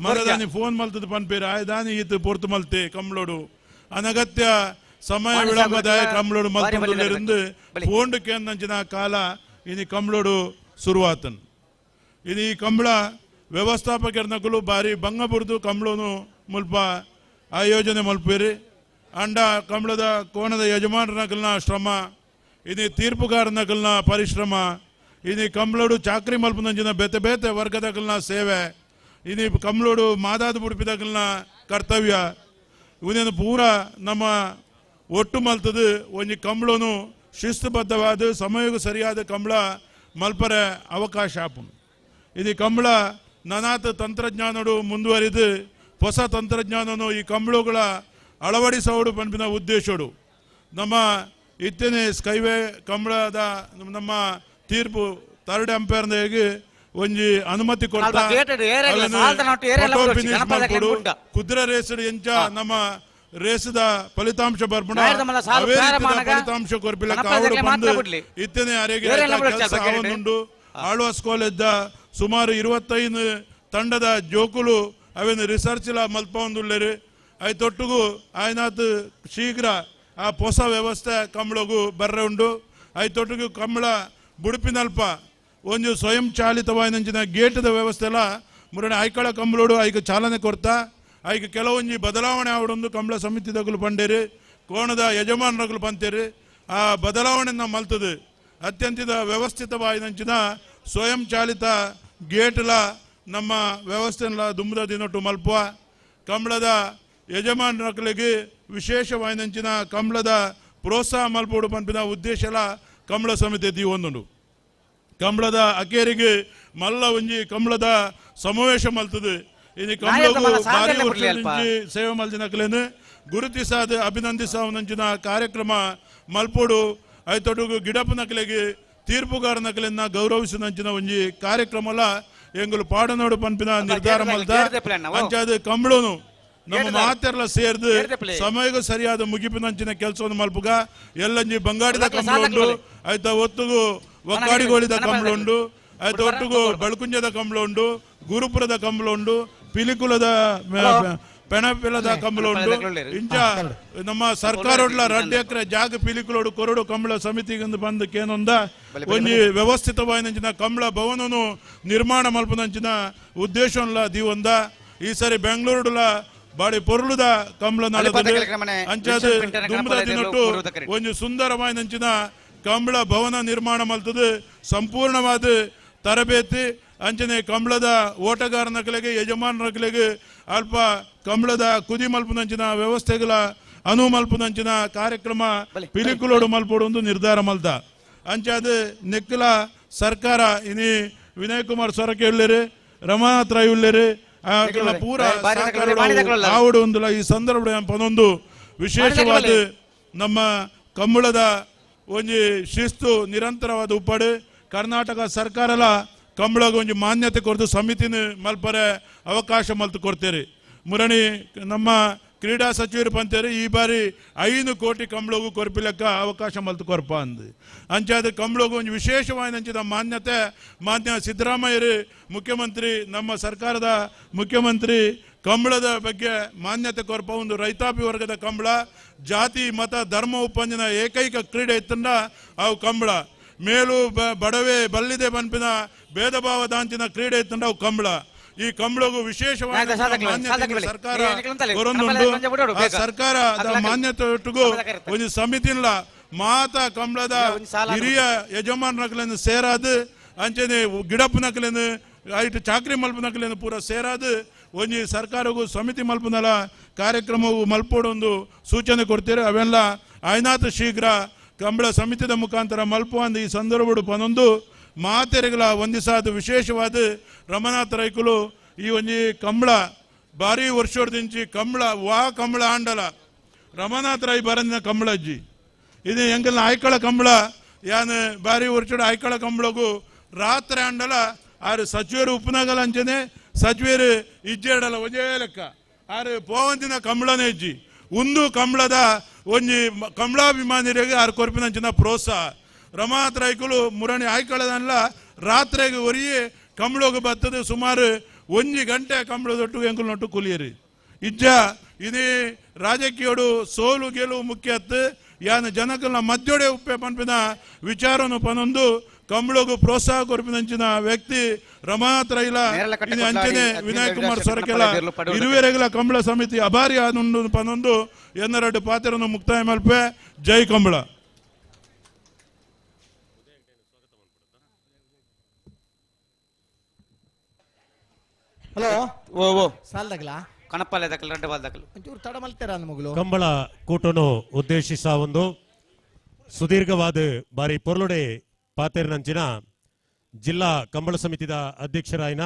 ಮರದಾನಿ ಫೋನ್ ಮಲ್ತದ ಪನ್ಪೇರು ಆಯ್ದಾನಿ ಈತ ಪೊರ್ತು ಮಲ್ತೆ ಕಂಬಳೋಡು ಅನಗತ್ಯ ಸಮಯ ವಿಳಂಬದಾಯ ಕಂಬಳೋಡು ಮಲ್ತೊಂದು ಫೋನ್ ಕೇಂದಂಚಿನ ಕಾಲ ಇನಿ ಕಂಬಳೋಡು ಶುರುವಾತನ್ ಇದು ಈ ಕಂಬಳ ವ್ಯವಸ್ಥಾಪಕರ ನಕಲು ಬಾರಿ ಬಂಗ ಬುರ್ದು ಕಂಬಳೋನು ಮುಲ್ಪ ಆಯೋಜನೆ ಮಲ್ಪೇರಿ ಅಂಡ ಕಂಬಳದ ಕೋಣದ ಯಜಮಾನರ ನಕಲ್ನ ಶ್ರಮ ಇನಿ ತೀರ್ಪುಗಾರನ ನಕಲ್ನ ಪರಿಶ್ರಮ ಇನಿ ಕಂಬಳೋಡು ಚಾಕ್ರಿ ಮಲ್ಪನಂಚಿನ ಬೇತೆ ಬೇತೆ ವರ್ಗದಕಲ್ನ ಸೇವೆ ಇನಿ ಕಂಬಳೋಡು ಮಾದಾದ ಬುಡುಪಿದಕಲ್ನ ಕರ್ತವ್ಯ ಇವನೇನು ಪೂರ ನಮ್ಮ ಒಟ್ಟು ಮಲ್ತದು ಒಂಜಿ ಕಂಬಳನು ಶಿಸ್ತುಬದ್ಧವಾದ ಸಮಯಕ್ಕೂ ಸರಿಯಾದ ಕಂಬಳ ಮಲ್ಪರೆ ಅವಕಾಶ ಆಪುಂಡು ಇದು ಕಂಬಳ ನನಾತ ತಂತ್ರಜ್ಞಾನಡು ಮುಂದುವರಿದು ಹೊಸ ತಂತ್ರಜ್ಞಾನನು ಈ ಕಂಬಳುಗಳ ಅಳವಡಿಸೋಡು ಪನ್ಪಿನ ಉದ್ದೇಶಡು ನಮ್ಮ ಇತ್ತನೇ ಸ್ಕೈವೇ ಕಂಬಳದ ನಮ್ಮ ತೀರ್ಪು ಥರ್ಡ್ ಅಂಪೈರ್ನಾಗಿ ಒಂಜಿ ಅನುಮತಿ ಕೊಡ್ತಾ ಕುದುರೆ ರೇಸ್ ಎಂಚ ನಮ್ಮ ರೇಸದ ಫಲಿತಾಂಶ ಬರ್ಪಣ ಫಲಿತಾಂಶ ಕೊರ್ಪಿಲ್ಲ ಬಂದು ಇತ್ತನೇ ಅರೆಗೆ ಕೆಲಸ ಆವೊಂದುಂಡು ಆಳ್ವಾಸ್ ಕಾಲೇಜ್ದ ಸುಮಾರು 25 ತಂಡದ ಜೋಕುಲು ಅವೇನು ರಿಸರ್ಚ್ ಲ ಮಲ್ಪೊಂದುಲ್ಲೆರ್ ಐತೊಟ್ಟುಗು ಆಯ್ನಾತ್ ಶೀಘ್ರ ಆ ಹೊಸ ವ್ಯವಸ್ಥೆ ಕಂಬಳಗು ಬರ್ರೆ ಉಂಡು ಐತೊಟ್ಟುಗು ಕಂಬಳ ಬುಡುಪಿನಲ್ಪ ಒಂದು ಸ್ವಯಂ ಚಾಲಿತವಾಯಿನಂಚಿನ ಗೇಟದ ವ್ಯವಸ್ಥೆಲ ಮುರಣ ಐಕಳ ಕಂಬಳೋಡು ಐಕ ಚಾಲನೆ ಕೊರ್ತಾ ಐಕ ಕೆಲವೊಂಜಿ ಬದಲಾವಣೆ ಆವಡೊಂದು ಕಂಬಳ ಸಮಿತಿದಗುಲು ಪಂಡೇರಿ ಕೋಣದ ಯಜಮಾನರಗುಲು ಪಂತೇರಿ ಆ ಬದಲಾವಣೆನ ಮಲ್ತದೆ ಅತ್ಯಂತ ವ್ಯವಸ್ಥಿತವಾಯಿನಂಚಿನ ಸ್ವಯಂ ಚಾಲಿತ ಗೇಟ್ಲ ನಮ್ಮ ವ್ಯವಸ್ಥೆನ ದುಂಬದ ದಿನೊಟ್ಟು ಮಲ್ಪುವ ಕಂಬಳದ ಯಜಮಾನರಗಳಿಗೆ ವಿಶೇಷವಾಯಿನಂಚಿನ ಕಂಬಳದ ಪ್ರೋತ್ಸಾಹ ಮಲ್ಪೋಡು ಪನ್ಪಿನ ಉದ್ದೇಶಲ ಕಂಬಳ ಸಮಿತಿ ದೀವೊಂದುಂಡು ಕಂಬಳದ ಅಕೇರಿಗೆ ಮಲ್ಲ ಒಂಜಿ ಕಂಬಳದ ಸಮಾವೇಶ ಮಲ್ತದೆ ಇನಿ ಕಂಬಳಗು ಭಾರಿ ವರ್ಷದಿಂಚಿ ಸೇವೆ ಮಲ್ದಿನಕಲೇನು ಗುರುತಿಸಾದ ಅಭಿನಂದಿಸಾವನಂಚಿನ ಕಾರ್ಯಕ್ರಮ ಮಲ್ಪೋಡು ಐತೊಟ್ಟುಗು ಗಿಡಪನಕಲೆಗೆ ತೀರ್ಪುಗಾರನಕಲೆನ್ನ ಗೌರವಿಸಿದಂಚಿನ ಒಂಜಿ ಕಾರ್ಯಕ್ರಮಲ ಎಂಗುಲು ಪಾಡನೋಡು ಪನ್ಪಿನ ನಿರ್ಧಾರ ಮಲ್ದ ಅಂಚಾದ ಕಂಬಳನು ನಮ್ಮ ಮಾತೆಲ್ಲ ಸೇರ್ದು ಸಮಯಕ್ಕೂ ಸರಿಯಾದ ಮುಗಿಪಿನಂಚಿನ ಕೆಲಸವನ್ನು ಮಲ್ಪುಗ ಎಲ್ಲಂಜಿ ಬಂಗಾಡಿದ ಕಂಬಳ ಉಂಡು ಆಯ್ತಾ ಒತ್ತುಗು ಒಕ್ಕಾಡಿಗೋಳಿದ ಕಂಬಳ ಉಂಡು ಆಯ್ತಾ ಒಟ್ಟುಗು ಬೆಳಕುಂಜದ ಕಂಬಳ ಉಂಡು ಗುರುಪುರದ ಕಂಬಳ ಉಂಡು ಪಿಲಿಕುಲದ ಪೆಣಪಿಲದ ಕಂಬಳ ಉಂಡು ಇಂಚ ನಮ್ಮ ಸರ್ಕಾರಡ್ಲ 2 ಎಕರೆ ಜಾಗ ಪಿಲಿಕುಲೋಡು ಕೊರಡು ಕಂಬಳ ಸಮಿತಿಗೆ ಬಂದು ಕೇನೊಂದ ಒಂಜಿ ವ್ಯವಸ್ಥಿತವಾಯಿನಂಚಿನ ಕಂಬಳ ಭವನನು ನಿರ್ಮಾಣ ಮಲ್ಪನಂಚಿನ ಉದ್ದೇಶನ್ಲ ದೀವೊಂದ ಈ ಸರಿ ಬೆಂಗಳೂರುಡುಲ ಬಾಡಿ ಪೊರುಳುದ ಕಂಬಳ ನಡೆದ ಅಂಚಾದ ದುಂಬದ ದಿನೊಟ್ಟು ಒಂಜಿ ಸುಂದರವಾಯಿನಂಚಿನ ಕಂಬಳ ಭವನ ನಿರ್ಮಾಣ ಮಲ್ತದೆ ಸಂಪೂರ್ಣವಾದ ತರಬೇತಿ ಅಂಚನೆ ಕಂಬಳದ ಓಟಗಾರನಕಲೆಗೆ ಯಜಮಾನರಕಲೆಗೆ ಅಲ್ಪ ಕಂಬಳದ ಕುದಿ ಮಲ್ಪನಂಚಿನ ವ್ಯವಸ್ಥೆಗಳ ಅನು ಮಲ್ಪನಂಚಿನ ಕಾರ್ಯಕ್ರಮ ಪಿಲಿಕುಲೋಡು ಮಲ್ಪೋಡು ಒಂದು ನಿರ್ಧಾರ ಮಲ್ತ ಅಂಚಾದ ನೆಕ್ಕಲ ಸರ್ಕಾರ ಇನಿ ವಿನಯ್ ಕುಮಾರ್ ಸೊರಕೆ ಉಳ್ಳೇರು ರಮಾನಾಥ್ ರಾಯ್ ಉಳ್ಳೇರು ಪೂರ ಆವಡು ಒಂದುಲ ಈ ಸಂದರ್ಭ ಪನೊಂದು ವಿಶೇಷವಾದ ನಮ್ಮ ಕಂಬಳದ ಒಂಜಿ ಶಿಸ್ತು ನಿರಂತರವಾದ ಉಪ್ಪಡು ಕರ್ನಾಟಕ ಸರ್ಕಾರಲ ಕಂಬಳಗ ಒಂಜಿ ಮಾನ್ಯತೆ ಕೊರ್ದು ಸಮಿತಿನ ಮಲ್ಪರೆ ಅವಕಾಶ ಮಲ್ತು ಕೊಡ್ತೇರಿ. ಮುರಣಿ ನಮ್ಮ ಕ್ರೀಡಾ ಸಚಿವರು ಪಂತೇರಿ ಈ ಬಾರಿ 5 ಕೋಟಿ ಕಂಬಳಗೂ ಕೊರ್ಪಿಲೆಕ್ಕ ಅವಕಾಶ ಮಲ್ತು ಕೊರ್ಪ ಅಂದು. ಅಂಚಾದ ಕಂಬಳಗೂ ಒಂದು ವಿಶೇಷವಾದ ಮಾನ್ಯತೆ ಮಾನ್ಯ ಸಿದ್ದರಾಮಯ್ಯರು ಮುಖ್ಯಮಂತ್ರಿ, ನಮ್ಮ ಸರ್ಕಾರದ ಮುಖ್ಯಮಂತ್ರಿ ಕಂಬಳದ ಬಗ್ಗೆ ಮಾನ್ಯತೆ ಕೊರ್ಪ ಒಂದು ರೈತಾಪಿ ವರ್ಗದ ಕಂಬಳ, ಜಾತಿ ಮತ ಧರ್ಮ ಉಪಂಜನ ಏಕೈಕ ಕ್ರೀಡೆ ಇತ್ತಂಡ ಅವು ಕಂಬಳ. ಮೇಲು ಬಡವೆ ಬಲ್ಲಿದೆ ಬನ್ಪಿನ ಭೇದ ಭಾವ ದಾಂಚಿನ ಕ್ರೀಡೆ ಇತ್ತಂಡ ಅವು ಕಂಬಳ. ಈ ಕಂಬಳಗೂ ವಿಶೇಷವಾದ ಮಾನ್ಯತೆ ಸರ್ಕಾರ ಕೊರೊಂದುಂಡು. ಆ ಸರ್ಕಾರದ ಮಾನ್ಯತೆ ಒಟ್ಟಿಗೂ ಒಂದು ಸಮಿತಿಲ್ಲ ಮಾತಾ ಕಂಬಳದ ಹಿರಿಯ ಯಜಮಾನರಕ್ಲೇನು ಸೇರಾದು ಅಂಚನೆ ಗಿಡಪ್ಪನಕ್ಲೇನು ಐಟ್ ಚಾಕ್ರಿ ಮಲ್ಪನಕ್ಲೇನು ಪೂರ ಸೇರಾದು ಒಂಜಿ ಸರ್ಕಾರಗೂ ಸಮಿತಿ ಮಲ್ಪನಲ ಕಾರ್ಯಕ್ರಮವು ಮಲ್ಪೋಡೊಂದು ಸೂಚನೆ ಕೊಡ್ತೀರಿ. ಅವೆಲ್ಲ ಆಯ್ನಾತ ಶೀಘ್ರ ಕಂಬಳ ಸಮಿತಿದ ಮುಖಾಂತರ ಮಲ್ಪು ಅಂದು ಈ ಸಂದರ್ಭಡು ಪನೊಂದು ಮಾತೆರೆಗಳ ಒಂದಿಸಾದ ವಿಶೇಷವಾದ ರಮನಾಥ ರೈಕುಲು ಈ ಒಂಜಿ ಕಂಬಳ ಭಾರಿ ವರ್ಷದಿಂಚಿ ಕಂಬಳ ವಾ ಕಂಬಳ ಆಂಡಲ ರಮನಾಥ ರೈ ಬರಂದಿನ ಕಂಬಳಜ್ಜಿ ಇದು ಎಂಕಲ್ನ ಆಯ್ಕಳ ಕಂಬಳ ಯಾನ್ ಭಾರಿ ವರ್ಷದ ಆಯ್ಕಳ ಕಂಬಳಗು ರಾತ್ರಿ ಆಂಡಲ ಆರು ಸಚಿವರು ಉಪನಗಲ ಅಂಚನೆ ಸಚಿವರು ಇಜ್ಜೇಡಲ ಒಂಜೇ ಲೆಕ್ಕ ಆರು ಪೋವಂದಿನ ಕಂಬಳನೇ ಇಜ್ಜಿ ಒಂದು ಕಂಬಳದ ಒಂಜಿ ಕಂಬಳಾಭಿಮಾನಿರಿಗೆ ಆರು ಕೊರ್ಪಿನಂಚಿನ ಪ್ರೋತ್ಸಾಹ. ರಮಾನಾಥ ರೈಕುಲು ಮುರಣಿ ಆಯ್ಕಳದಲ್ಲ ರಾತ್ರಿಗೆ ಒರಿಯೇ ಕಂಬಳೋಗ ಬರ್ತದೆ ಸುಮಾರು 1 ಗಂಟೆ ಕಂಬಳದೊಟ್ಟು ಎಂಕುಲನೊಟ್ಟು ಕುಲಿಯರಿ ಇಜ್ಜ. ಇದೇ ರಾಜಕೀಯೋಡು ಸೋಲು ಗೆಲುವು ಮುಖ್ಯತ್ತು ಯಾನ ಜನಕಲ್ನ ಮಧ್ಯೋಡೆ ಉಪ್ಪೆ ಪನ್ಪಿನ ವಿಚಾರನು ಪನೊಂದು ಕಂಬಳಗು ಪ್ರೋತ್ಸಾಹ ಕೊರ್ಪಿನಂಚಿನ ವ್ಯಕ್ತಿ ರಮಾನಾಥ ರೈಲ ಅಂಚನೆ ವಿನಯ್ ಕುಮಾರ್ ಸೊರಕೆಲ ಇರುವೆರೆಗಳ ಕಂಬಳ ಸಮಿತಿ ಅಭಾರಿ ಆದುಂಡು ಪನೊಂದು ಎನ್ನರಡು ಪಾತ್ರವನ್ನು ಮುಕ್ತಾಯ ಮಲ್ಪೆ. ಜೈ ಕಂಬಳ. ಹಲೋ ಓ ಓ ಸಾಲ್ದಾಗಲ ಕಣಪ್ಪಲೆ ದಕಲ್ ರೆಡ್ಡ ಬಾಲ್ ದಕಲ್ ಒಂಚೂರು ತಡ ಮಲ್ತಾರ ಮಗಳು. ಕಂಬಳ ಕೂಟನು ಉದ್ದೇಶಿಸ ಒಂದು ಸುದೀರ್ಘವಾದ ಬಾರಿ ಪೊರ್ಲುಡೆ ಪಾತೇರಿನಂಚಿನ ಜಿಲ್ಲಾ ಕಂಬಳ ಸಮಿತಿದ ಅಧ್ಯಕ್ಷರಾಯಿನ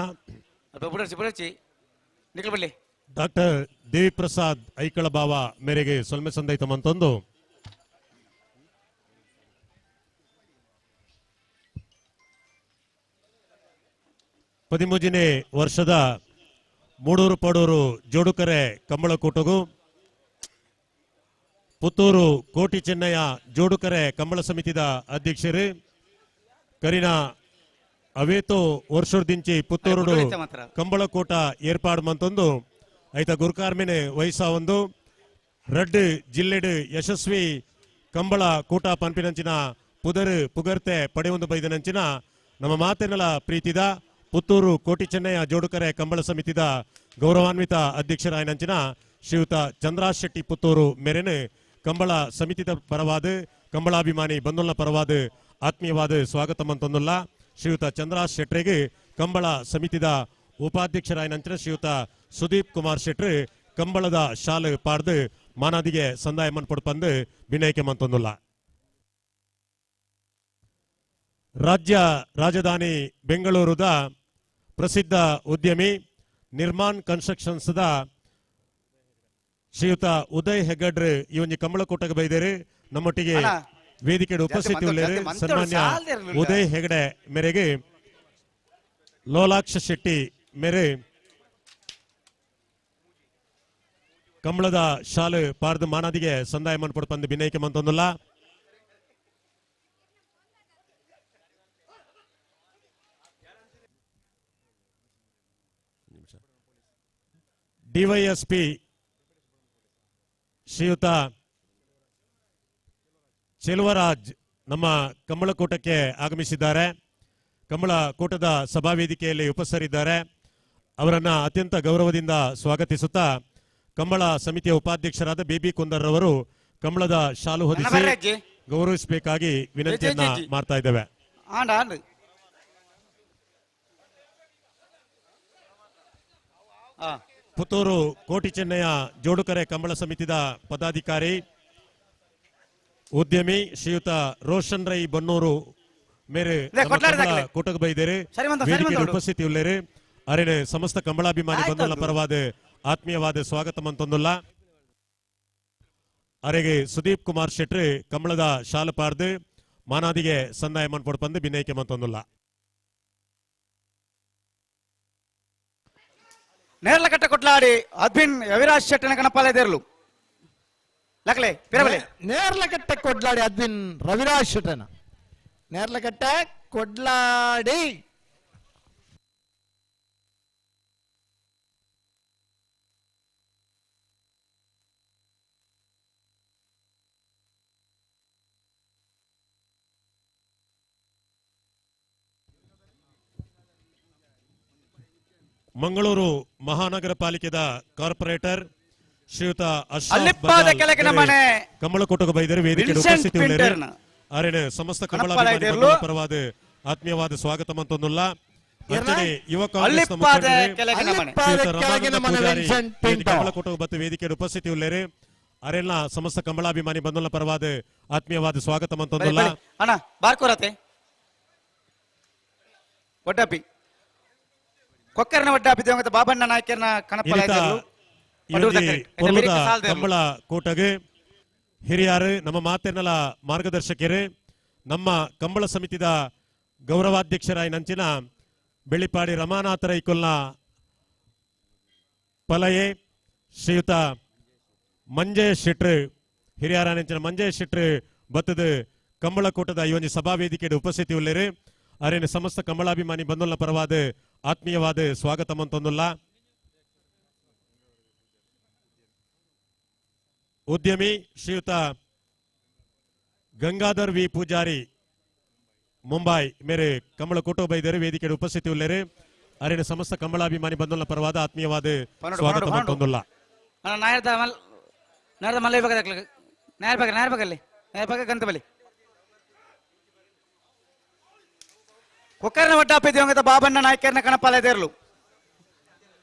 ಡಾಕ್ಟರ್ ದೇವಿಪ್ರಸಾದ್ ಐಕಳ ಬಾವ ಮೇರೆಗೆ ಸೊಲ್ಮೆ ಸಂದೈತ ಮಂತೊಂದು ಪದಿಮೂಜನೇ ವರ್ಷದ ಮೂಡೂರು ಪಡೂರು ಜೋಡುಕರೆ ಕಂಬಳಕೂಟಗೂ ಪುತ್ತೂರು ಕೋಟಿ ಚೆನ್ನಯ್ಯ ಜೋಡುಕರೆ ಕಂಬಳ ಸಮಿತಿದ ಅಧ್ಯಕ್ಷರು ಕರಿನ ಅವೇತೋ ವರ್ಷದಿಂಚಿ ಪುತ್ತೂರು ಕಂಬಳಕೂಟ ಏರ್ಪಾಡು ಮಂತೊಂದು ಐತ ಗುರುಕಾರ್ಮಿನೆ ವಹಿಸ ಒಂದು ರಡ್ಡು ಜಿಲ್ಲೆಡು ಯಶಸ್ವಿ ಕಂಬಳ ಕೂಟ ಪನ್ಪಿನಂಚಿನ ಪುದರು ಪುಗರ್ತೆ ಪಡೆಯೊಂದು ಬೈದನಂಚಿನ ನಮ್ಮ ಮಾತಿನಲ ಪ್ರೀತಿದ ಪುತ್ತೂರು ಕೋಟಿ ಚೆನ್ನಯ್ಯ ಜೋಡುಕರೆ ಕಂಬಳ ಸಮಿತಿದ ಗೌರವಾನ್ವಿತ ಅಧ್ಯಕ್ಷರಾಯನಂಚಿನ ಶ್ರೀಯುತ ಚಂದ್ರಾಶ್ ಶೆಟ್ಟಿ ಪುತ್ತೂರು ಮೇರೆನು ಕಂಬಳ ಸಮಿತಿದ ಪರವಾದ ಕಂಬಳಾಭಿಮಾನಿ ಬಂಧುಲ್ನ ಪರವಾದ ಆತ್ಮೀಯವಾದ ಸ್ವಾಗತ ಮಂತೊಂದುಲ್ಲ. ಶ್ರೀಯುತ ಚಂದ್ರಾಶ್ ಶೆಟ್ಟರಿಗೆ ಕಂಬಳ ಸಮಿತಿದ ಉಪಾಧ್ಯಕ್ಷರಾಯನಂಚಿನ ಶ್ರೀಯುತ ಸುದೀಪ್ ಕುಮಾರ್ ಶೆಟ್ರು ಕಂಬಳದ ಶಾಲು ಪಾಡ್ದು ಮಾನಾದಿಗೆ ಸಂದಾಯ ಮನ್ಪೊಡ್ಪಂದು ವಿನಯಕ್ಕೆ ಮಂತೊಂದುಲ್ಲ. ರಾಜ್ಯ ರಾಜಧಾನಿ ಬೆಂಗಳೂರುದ ಪ್ರಸಿದ್ಧ ಉದ್ಯಮಿ ನಿರ್ಮಾಣ್ ಕನ್ಸ್ಟ್ರಕ್ಷನ್ಸ್ದ ಶ್ರೀಯುತ ಉದಯ್ ಹೆಗ್ಗಡ್ರು ಈ ಒಂಜಿ ಕಂಬಳಕೂಟಕ್ಕೆ ಬೈದೇರು. ನಮ್ಮೊಟ್ಟಿಗೆ ವೇದಿಕೆ ಉಪಸ್ಥಿತಿ ಉಳ್ಳೇರು ಸನ್ಮಾನ್ಯ ಉದಯ್ ಹೆಗಡೆ ಮೇರೆಗೆ ಲೋಲಾಕ್ಷ ಶೆಟ್ಟಿ ಮೇರೆ ಕಂಬಳದ ಶಾಲು ಪಾರ್ದು ಮಾನಾದಿಗೆ ಸಂದಾಯ ಮನ್ಪೊಡ್ಪಂದು ವಿನಯಕ್ಕೆ ಮಂತೊಂದುಲ್ಲ. ಡಿವೈಎಸ್ಪಿ ಶ್ರೀಯುತ ಚೆಲುವರಾಜ್ ನಮ್ಮ ಕಂಬಳಕೂಟಕ್ಕೆ ಆಗಮಿಸಿದ್ದಾರೆ. ಕಂಬಳಕೂಟದ ಸಭಾವೇದಿಕೆಯಲ್ಲಿ ಉಪಸ್ಥಿತರಿದ್ದಾರೆ. ಅವರನ್ನು ಅತ್ಯಂತ ಗೌರವದಿಂದ ಸ್ವಾಗತಿಸುತ್ತಾ ಕಂಬಳ ಸಮಿತಿಯ ಉಪಾಧ್ಯಕ್ಷರಾದ ಬಿಬಿ ಕುಂದರ್ ರವರು ಕಂಬಳದ ಶಾಲು ಹೊದಿಸಿ ಗೌರವಿಸಬೇಕಾಗಿ ವಿನಂತಿಯನ್ನ ಮಾಡ್ತಾ ಇದ್ದೇವೆ. ಪುತ್ತೂರು ಕೋಟಿ ಚೆನ್ನಯ್ಯ ಜೋಡುಕರೆ ಕಂಬಳ ಸಮಿತಿದ ಪದಾಧಿಕಾರಿ ಉದ್ಯಮಿ ಶ್ರೀಯುತ ರೋಷನ್ ರೈ ಬನ್ನೂರು ಮೇರೆ ಕೂಟಕ್ಕೆ ಬೈದೇರಿ ವೇದಿಕೆ ಉಪಸ್ಥಿತಿ ಉಳ್ಳೇರಿ. ಅರೇನೆ ಸಮಸ್ತ ಕಂಬಳಾಭಿಮಾನಿ ಬಂಧುಗಳ ಪರವಾದ ಆತ್ಮೀಯವಾದ ಸ್ವಾಗತ ಮಂತೊಂದುಲ್ಲ. ಅರೆಗೆ ಸುದೀಪ್ ಕುಮಾರ್ ಶೆಟ್ರಿ ಕಂಬಳದ ಶಾಲು ಪಾರ್ದು ಮಾನಾದಿಗೆ ಸಂದಾಯ ಮನ್ಪೊಡು ಪಂದು ಬಿನ್ನೈಕೆ ಮಂತೊಂದುಲ್ಲ. ನೇರ್ಲಕಟ್ಟ ಕೊಟ್ಲಾಡಿ ಅದ್ವಿನ್ ಅವಿರಾಜ್ ಶೆಟ್ಟನ ಕಣಪಾಲೆದೇರ್ಲು ಲಕ್ಲೆ ಪಿರಬಲೆ ನೇರ್ಲಕಟ್ಟ ಕೊಡ್ಲಾಡಿ ಅದ್ವಿನ್ ರವಿರಾಜ್ ಶೆಟ್ಟನ ನೇರ್ಲಕಟ್ಟ ಕೊಡ್ಲಾಡಿ. ಮಂಗಳೂರು ಮಹಾನಗರ ಪಾಲಿಕೆದ ಕಾರ್ಪೊರೇಟರ್ ಶ್ರೀಯುತ ಅಶ್ರಫ್ ಅಲ್ಲಿಪ್ಪಾದ ಕೆಳಗಿನ ಮನೆ ಕಮಲಕೋಟಕ ಬೈದರು ವೇದಿಕೆ ವಿನ್ಸೆಂಟ್ ಉಪಸ್ಥಿತಿ ಉಳ್ಳೇರು. ಪಿಂಟರ್ನ. ಅರೆನ ಸಮಸ್ತ ಕಣಪ್ಪಾಲ ಕಮಲಾಭಿಮಾನಿ ಇದಿರ್ಲು. ಪರವಾದ ಆತ್ಮೀಯವಾದ ಸ್ವಾಗತ ಮಂತೊಂದುಲ್ಲ. ಅಂಚನೆ ಯುವ ಕಾಂಗ್ರೆಸ್ನ ಅಲ್ಲಿಪ್ಪಾದ ಮುಖಂಡರು ಕೆಳಗಿನ ಮನೆ. ಶ್ರೀಯುತ ಕೆಳಗಿನ ರಮಾನಂದ ಮನೆ ಪೂಜಾರಿ ವಿನ್ಸೆಂಟ್ ವೇದಿಕೆ ಪಿಂಟೋ. ಕಮಲಕೋಟಕ ಬತ್ತು ವೇದಿಕೆ ಉಪಸ್ಥಿತಿ ಉಳ್ಳೇರು. ಅರೆಲ್ಲ ಸಮಸ್ತ ಕಮಲಾಭಿಮಾನಿ ಬಂಧುಗಳ ಪರವಾದ ಆತ್ಮೀಯವಾದ ಸ್ವಾಗತ ಮಂತೊಂದುಲ್ಲ. ಅಣ್ಣ ಬಾರ್ಕೋರತೆ ಒಡ್ಡಪ್ಪಿ ಕೊಕ್ಕರ್ನ ಒಡ್ಡಾಪಿ ದಿವಂಗತ ಬಾಬಣ್ಣ ನಾಯ್ಕರ್ನ ಕಣಪ್ಪಾಲ ಇನಿತ ಇದಿರ್ಲು. ಈ ಒಂಜಿ ಪಡೂರ್ದ ಕರೆಕ್ಟ್. ಐತ ಪೊರ್ಲುದ ಬೆರಿಕ್ ಸಾಲ್ದೇರ್ಲು. ಕಂಬಳ ಕೂಟಗ್ ಹಿರಿಯಾರು ನಮ್ಮ ಮಾತೆರ್ನಲ ಮಾರ್ಗದರ್ಶಕರು ನಮ್ಮ ಕಂಬಳ ಸಮಿತಿದ ಗೌರವಾಧ್ಯಕ್ಷರಾಯಿ ನಂಚಿನ ಬೆಳ್ಳಿಪಾಡಿ ರಮಾನಾಥ ರೈಕುಲ್ನ ಪಲಯೆ ಶ್ರೀಯುತ ಮಂಜೆ ಶೆಟ್ರು ಹಿರಿಯಾರ ನಂಚಿನ ಮಂಜೆ ಶೆಟ್ರು ಬತ್ತದ ಕಂಬಳ ಕೂಟದ ಈ ಒಂಜಿ ಸಭಾ ವೇದಿಕೆಯ ಉಪಸ್ಥಿತಿ ಉಳ್ಳೇರು. ಅರೇನ ಸಮಸ್ತ ಕಂಬಳಾಭಿಮಾನಿ ಬಂಧುಲ ಪರವಾದ ಆತ್ಮೀಯವಾದ ಸ್ವಾಗತ ಮಂತೊಂದುಲ್ಲ. ಉದ್ಯಮಿ ಶ್ರೀಯುತ ಗಂಗಾಧರ್ ವಿ ಪೂಜಾರಿ ಮುಂಬೈ ಮೇರೆ ಕಮಲ ಕೂಟೋ ಬೈದರು ವೇದಿಕೆ ಉಪಸ್ಥಿತಿ ಉಳ್ಳೇರು. ಅರೇನ ಸಮಸ್ತ ಕಂಬಳಾಭಿಮಾನಿ ಬಂಧುಲ ಪರವಾದ ಆತ್ಮೀಯವಾದ ಪನ್ನೊಂದು, ಸ್ವಾಗತ ಪನ್ನೊಂದು, ಮಂತೊಂದುಲ್ಲ. ಅಣ್ಣ ನಾಯರ್ದ ಮಲ್ ನಾಯರ್ದ ಮಲ್ಲ ವಿಭಾಗದ ನಾಯರ್ ಭಾಗ ನಾಯರ್ ಭಾಗಲ್ಲಿ ನಾಯರ್ ಭಾಗ ಗಂತಬಲಿ ಕೊಕ್ಕರ್ನ ಒಡ್ಡಾಪಿ ದಿವಂಗತ ಬಾಬಣ್ಣ ನಾಯ್ಕರ್ನ ಕಣಪಾಲ ದೇರ್ಲು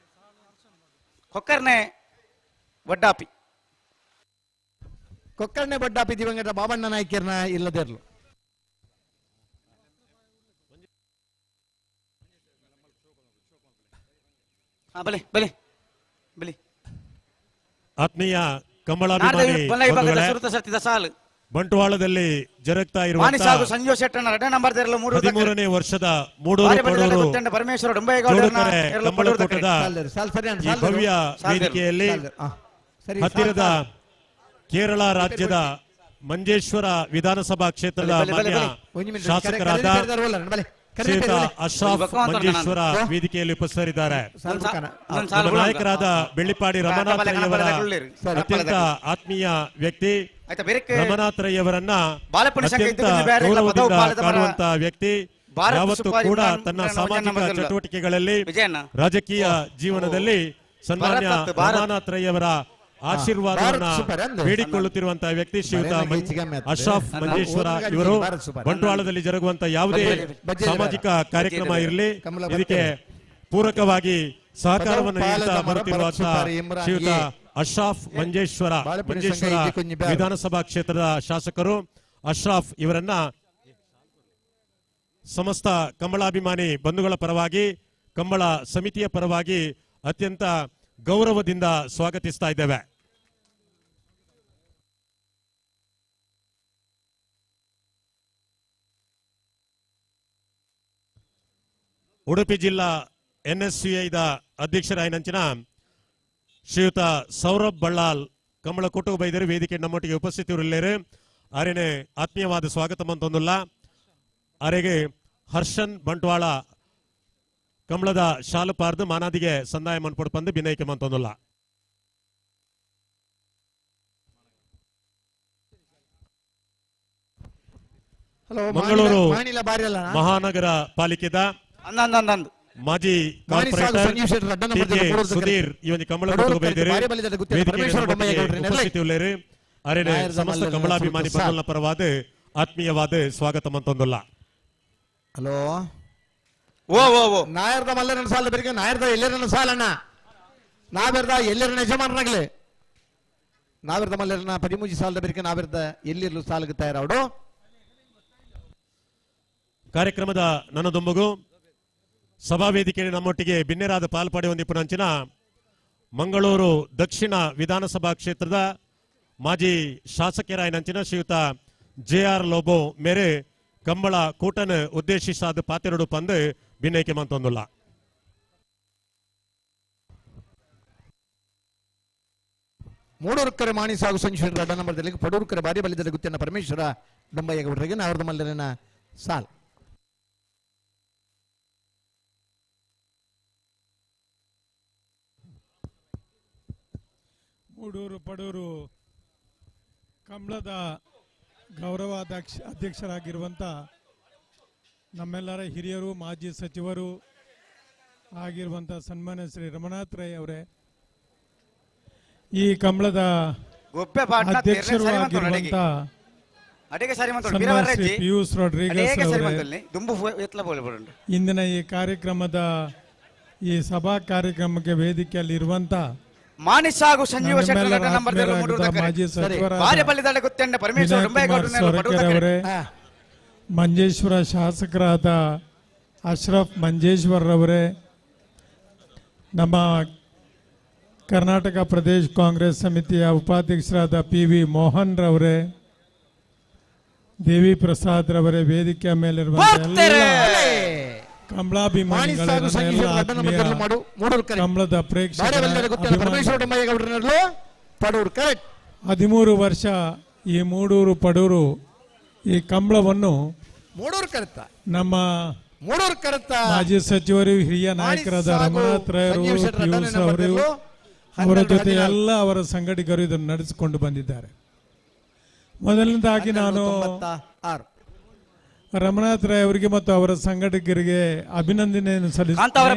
ಕೊಕ್ಕರ್ನೆ ಒಡ್ಡಾಪಿ ಕೊಕ್ಕರ್ಣೆ ಬಡ್ಡಾಪಿ ದಿವಂಗತ ಬಾಬಣ್ಣ ನಾಯ್ಕರ್ನ ಇಲ್ಲದಿರ್ಲು. ಹಾ ಬಲಿ ಬಲಿ ಬಲಿ ಆತ್ಮೀಯ ಕಂಬಳಾಭಿಮಾನಿ ಬಲ್ಲ ವಿಭಾಗದ ಬಂಧುಗಳೇ, ಸುರುತ ಸರ್ತಿದ ಸಾಲು ಬಂಟ್ವಾಳದಲ್ಲಿ ಜರುಗ್ತಾ ವಾಣಿ ಸಾಗು ಇರುವಂತಹ ಸಂಜು ಶೆಟ್ಟನ ಎರಡನೇ ನಂಬರ್ ದೇರ್ಲು ಮೂರು 13ನೇ ವರ್ಷದ ಮೂಡೂರು ಬಾರಿ ಬಡಿದಾಟ ಪಡೂರು ಗೊತ್ತಂಡ ಪರಮೇಶ್ವರ ಡೊಂಬೈಗೌಡರನ್ನ ಜೋಡುಕರೆ ಎರಲು ಪಡೂರು ಕಂಬಳಕೂಟದ ಸಾಲ್ದೇರು, ಸಾಲ್ ಸರಿ ಅಣ್ಣ, ಈ ಸಾಲ್ದೇರು. ಭವ್ಯ ಸಾಲ್ದೇರು. ವೇದಿಕೆಯಲ್ಲಿ ಸಾಲ್ದೇರು, ಆ, ಸರಿ, ಹತ್ತಿರದ ಸಾಲ್, ಕೇರಳ ರಾಜ್ಯದ ಮಂಜೇಶ್ವರ ವಿಧಾನಸಭಾ ಕ್ಷೇತ್ರದ ಬಲೆ, ಬಲೆ, ಮಾನ್ಯ ಬಲೆ. ಒಂದು ಮಿನಿಟ್, ಶಾಸಕರಾದ ಕರೆ- ಕರೆ ಬೇರೆ ಬಲೆ, ಕರೆ ಶ್ರೀಯುತ ಬೇರೆ ಬಲೆ. ಅಶ್ರಾಫ್ ಬೊಕ್ಕ ಅಂತ ಮಂಜೇಶ್ವರ ನಾನು. ವೇದಿಕೆಯಲ್ಲಿ ಉಪಸ್ಥಿತರಿದ್ದಾರೆ. ಸಾಲ್ ಬುಕ್ಕನ. ಇನ್ನೊಂದ್ ಸಾಲು ನಮ್ಮ ಬಿಡೋಣ. ನಾಯಕರಾದ ಬೆಳ್ಳಿಪಾಡಿ ರಮಾನಾಥ್ ರೈಯವರ ಸರಿ. ಅತ್ಯಂತ ಆತ್ಮೀಯ ವ್ಯಕ್ತಿ ಆಯ್ತಾ ಬೇರೆ ರಮಾನಾಥ್ ರೈಯವರನ್ನ ಬಾಲಪ್ಪನ ಸಂಘ ಅತ್ಯಂತ ಇದ್ದಕ್ಕಿದ್ದ ಬೇರೆ ಇಲ್ಲ, ಪದವು ಗೌರವದಿಂದ ಬಾಲದ ಮರ. ಕಾಣುವಂತಹ ವ್ಯಕ್ತಿ ಭಾರತ ಯಾವತ್ತೂ ಸುಪಾರಿ ಕೂಡ ಇಮ್ರಾನ್ ತನ್ನ ಖಾನ್ ಸಾಮಾಜಿಕ ನಮ್ಮದಲ್ಲ. ಚಟುವಟಿಕೆಗಳಲ್ಲಿ ವಿಜಯಣ್ಣ. ರಾಜಕೀಯ ಜೀವನದಲ್ಲಿ ಸನ್ಮಾನ್ಯ ಭಾರತ್ ಭಾರತ್. ರಮಾನಾಥ್ ರೈಯವರ ಆಶೀರ್ವಾದವನ್ನ ಭಾರತ್ ಸೂಪರ್ ಅಂದು. ಬೇಡಿಕೊಳ್ಳುತ್ತಿರುವಂತಹ ವ್ಯಕ್ತಿ ಶ್ರೀಯುತ ಮರೆಯನ್ನ ಹೆಚ್ಚಿಗೆ ಆಮೇಲೆ ಅಶ್ರಾಫ್ ನಾನು ಮಂಜೇಶ್ವರ ಓದುವಾಗ ಇವರು ಭಾರತ್ ಸೂಪರ್. ಬಂಟ್ವಾಳದಲ್ಲಿ ಜರುಗುವಂತಹ ಯಾವುದೇ ಬಜ್ಜೆ ಸಾಮಾಜಿಕ ಕಾರ್ಯಕ್ರಮ ಬಜ್ಜೆ ಇರಲಿ ಕಮಲ ಇದಕ್ಕೆ ಬರ್ತೇವೆ. ಪೂರಕವಾಗಿ ಸಹಕಾರವನ್ನು ಪದವು ನೀಡುತ್ತಾ ಪಾಲದ ಮರ ಬರುತ್ತಿರುವಂತಹ ಭರತ್ ಸುಪಾರಿ ಇಮ್ರಾನ್ ಶ್ರೀಯುತ ಎ. ಅಶ್ರಾಫ್ ಮಂಜೇಶ್ವರ ಬಾಳೆಪುರಿ ಸಂಘ ಮಂಜೇಶ್ವರ ಇದಕ್ಕೊಂದು ಬ್ಯಾರು. ವಿಧಾನಸಭಾ ಕ್ಷೇತ್ರದ ಶಾಸಕರು ಅಶ್ರಾಫ್ ಇವರನ್ನ ಸಮಸ್ತ ಕಂಬಳಾಭಿಮಾನಿ ಬಂಧುಗಳ ಪರವಾಗಿ ಕಂಬಳ ಸಮಿತಿಯ ಪರವಾಗಿ ಅತ್ಯಂತ ಗೌರವದಿಂದ ಸ್ವಾಗತಿಸ್ತಾ ಇದ್ದೇವೆ. ಉಡುಪಿ ಜಿಲ್ಲಾ ಎನ್ಎಸ್ಯುಐದ ಅಧ್ಯಕ್ಷರಾಯಿನಂಚಿನ ಶ್ರೀಯುತ ಸೌರಭ್ ಬಳ್ಳಾಲ್ ಕಮಲ ಕುಟುಂಬ ಬೈದರು ವೇದಿಕೆ ನಮ್ಮೊಟ್ಟಿಗೆ ಉಪಸ್ಥಿತರಿಲ್ಲೇರು. ಆರೇನೆ ಆತ್ಮೀಯವಾದ ಸ್ವಾಗತ ಮಂತೊಂದುಲ್ಲ. ಆರೆಗೆ ಹರ್ಷನ್ ಬಂಟ್ವಾಳ ಕಮಲದ ಶಾಲು ಪಾರ್ದು ಮಾನಾದಿಗೆ ಸಂದಾಯ ಮನ್ಪೊಡು ಪಂದು ಬಿನೈಕೆ ಮಂತೊಂದುಲ್ಲ. ಹಲೋ, ಮಂಗಳೂರು ಮಾಣಿಲ ಬಾರಿ ಅಲ್ಲ ಅಣ್ಣ? ಮಹಾನಗರ ಪಾಲಿಕೆದ ಮಾಜಿ ಮಾಣಿ ಸಾಗು ಕಾರ್ಪೊರೇಟರ್ ಸಂಜೀವ್ ಶೆಟ್ಟರ್ ಅಡ್ಡ number T K Padur Sudhir ಈ ಒಂದು ಕಮಲ ಪಡೂರು ಕುಟುಂಬ ಬೈದರು ಬಾರಿ ಬಲಿದಾಟ ಗುತ್ತಿನ ವೇದಿಕೆಗೆ ಪರಮೇಶ್ವರ ನಮ್ಮೊಟ್ಟಿಗೆ ಬೊಮ್ಮಾಯಿ ಗೌಡ್ರೆ ಉಪಸ್ಥಿತಿ ಉಳ್ಳೇರು. ಅರೆನೆ ನಾಯರ್ದ ಸಮಸ್ತ ಮಲ್ಲನ ಕಮಲಾಭಿಮಾನಿ ಸುತ್ತ ಬಂಧುಗಳ ಪರವಾದ ಆತ್ಮೀಯವಾದ ಸ್ವಾಗತ ಮಂತೊಂದುಲ್ಲ. ಹಲೋ ಓ ಓ ಓ ನಾಯರ್ದ ಮಲ್ಲರನ ಸಾಲ ಬೆರಕೆ ನಾಯರ್ದ ಎಲ್ಲರನ್ನ ಸಾಲಣ್ಣ ನಾವೆರ್ದ ಎಲ್ಲರನ್ನ ಯಜಮಾನರಾಗ್ಲಿ ನಾವೆರ್ದ ಮಲ್ಲರನ್ನ ಪದಿಮೂಜಿ ಸಾಲದ ಬೆರಕೆ ನಾವೆರ್ದ ಎಲ್ಲಿರಲು ಸಾಲಕ್ಕೆ ತಯಾರಾವಡು. ಕಾರ್ಯಕ್ರಮದ ನನ್ನದೊಂಬಗು ಸಭಾ ವೇದಿಕೆಯಲ್ಲಿ ನಮ್ಮೊಟ್ಟಿಗೆ ಬಿನ್ನೆರಾದ ಪಾಲ್ಪಡೆ ಹೊಂದಿಪ್ಪುನಂಚಿನ ಮಂಗಳೂರು ದಕ್ಷಿಣ ವಿಧಾನಸಭಾ ಕ್ಷೇತ್ರದ ಮಾಜಿ ಶಾಸಕರಾಯನಂಚಿನ ಶ್ರೀಯುತ ಜೆ ಆರ್ ಲೋಬೋ ಮೇರೆ ಕಂಬಳ ಕೂಟನ ಉದ್ದೇಶಿಸಾದ ಪಾತೆರಡು ಪಂದು ಬಿನ್ನೈಕೆ ಮಂತೊಂದುಲ್ಲ. ಮೂಡೂರುಕರೆ ಮಾಣಿ ಸಾಗು ಸಂಜು ರಡ್ಡ ನಂಬರ್ದಲ್ಲಿ ಪಡೂರುಕರೆ ಬಾರಿ ಬಲಿದ ಗುತ್ತಿನ ಪರಮೇಶ್ವರ ಡೊಂಬಯ್ಯಗೌಡರಿಗೆ ನಾವರದ ಮಲ್ಲನ ಸಾಲ್. ಮೂಡೂರು ಪಡೂರು ಕಂಬಳದ ಗೌರವ ಅಧ್ಯಕ್ಷರಾಗಿರುವಂಥ ನಮ್ಮೆಲ್ಲರ ಹಿರಿಯರು ಮಾಜಿ ಸಚಿವರು ಆಗಿರುವಂಥ ಸನ್ಮಾನ್ಯ ಶ್ರೀ ರಮನಾಥ್ ರೈ ಅವರೇ, ಈ ಕಂಬಳದ ಅಧ್ಯಕ್ಷರು ಆಗಿರುವಂಥ ಸನ್ಮಾನ್ಯ ಶ್ರೀ ಪಿಯೂಷ್ ರೊಡ್ರಿಗಸ್ ಅವರೇ, ಇಂದಿನ ಈ ಕಾರ್ಯಕ್ರಮದ ಈ ಸಭಾ ಕಾರ್ಯಕ್ರಮಕ್ಕೆ ವೇದಿಕೆಯಲ್ಲಿ ಇರುವಂಥ ಮಾನಿಸಾಗು ಸಂಜೀವ ಮಾಜಿ ಸಚಿವರಾದ ಮಂಜೇಶ್ವರ ಶಾಸಕರಾದ ಅಶ್ರಫ್ ಮಂಜೇಶ್ವರರವರೇ, ನಮ್ಮ ಕರ್ನಾಟಕ ಪ್ರದೇಶ ಕಾಂಗ್ರೆಸ್ ಸಮಿತಿಯ ಉಪಾಧ್ಯಕ್ಷರಾದ ಪಿ ವಿ ಮೋಹನ್ ರವರೇ, ದೇವಿ ಪ್ರಸಾದ್ ರವರೇ, ವೇದಿಕೆಯ ಮೇಲಿರುವಂತಹ ಎಲ್ಲ ಕಂಬಳಾಭಿಮಾನಿಗಳ ಕಂಬಳದ ಪ್ರೇಕ್ಷಕರ 13 ವರ್ಷ ಈ ಮೂಡೂರು ಪಡೂರು ಈ ಕಂಬಳವನ್ನು ನಮ್ಮ ಮಾಜಿ ಸಚಿವರು ಹಿರಿಯ ನಾಯಕರಾದ ರಮನಾಥ್ ರೈಯವರು, ಪಿಯೂಷ್ ಅವರು, ಅವರ ಜೊತೆ ಎಲ್ಲ ಅವರ ಸಂಗಡಿಗರು ಇದನ್ನು ನಡೆಸಿಕೊಂಡು ಬಂದಿದ್ದಾರೆ. ಮೊದಲನೇದಾಗಿ ನಾನು ರಮನಾಥ್ ರೈ ಅವರಿಗೆ ಮತ್ತು ಅವರ ಸಂಘಟಕರಿಗೆ ಅಭಿನಂದನೆಯನ್ನು ಸಲ್ಲಿಸುತ್ತೇನೆ.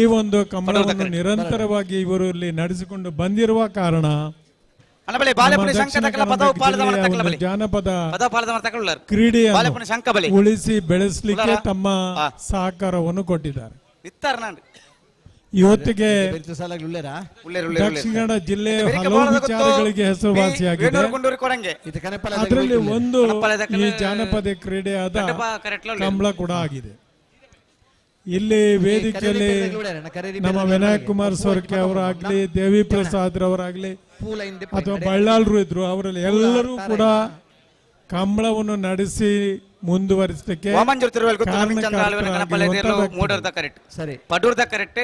ಈ ಒಂದು ಕಂಬಳವನ್ನು ನಿರಂತರವಾಗಿ ಇವರು ಇಲ್ಲಿ ನಡೆಸಿಕೊಂಡು ಬಂದಿರುವ ಕಾರಣ ಜಾನಪದ ಕ್ರೀಡೆಯನ್ನು ಉಳಿಸಿ ಬೆಳೆಸಲಿಕ್ಕೆ ತಮ್ಮ ಸಹಕಾರವನ್ನು ಕೊಟ್ಟಿದ್ದಾರೆ. ಇವತ್ತಿಗೆ ದಕ್ಷಿಣ ಕನ್ನಡ ಜಿಲ್ಲೆಯ ಹಲವು ವಿಚಾರಗಳಿಗೆ ಹೆಸರುವಾಸಿಯಾಗಿದೆ. ಅದರಲ್ಲಿ ಒಂದು ಈ ಜಾನಪದ ಕ್ರೀಡೆಯಾದ ಕಂಬಳ ಕೂಡ ಆಗಿದೆ. ಇಲ್ಲಿ ವೇದಿಕೆಯಲ್ಲಿ ನಮ್ಮ ವಿನಾಯಕ್ ಕುಮಾರ್ ಸೊರಕೆ ಅವರಾಗ್ಲಿ, ದೇವಿ ಪ್ರಸಾದ್ ರವರಾಗ್ಲಿ, ಅಥವಾ ಬಳ್ಳಾಳರು ಇದ್ರು, ಅವರಲ್ಲಿ ಎಲ್ಲರೂ ಕೂಡ ಕಂಬಳವನ್ನು ನಡೆಸಿ ಮುಂದುವರಿಸಲಿಕ್ಕೆ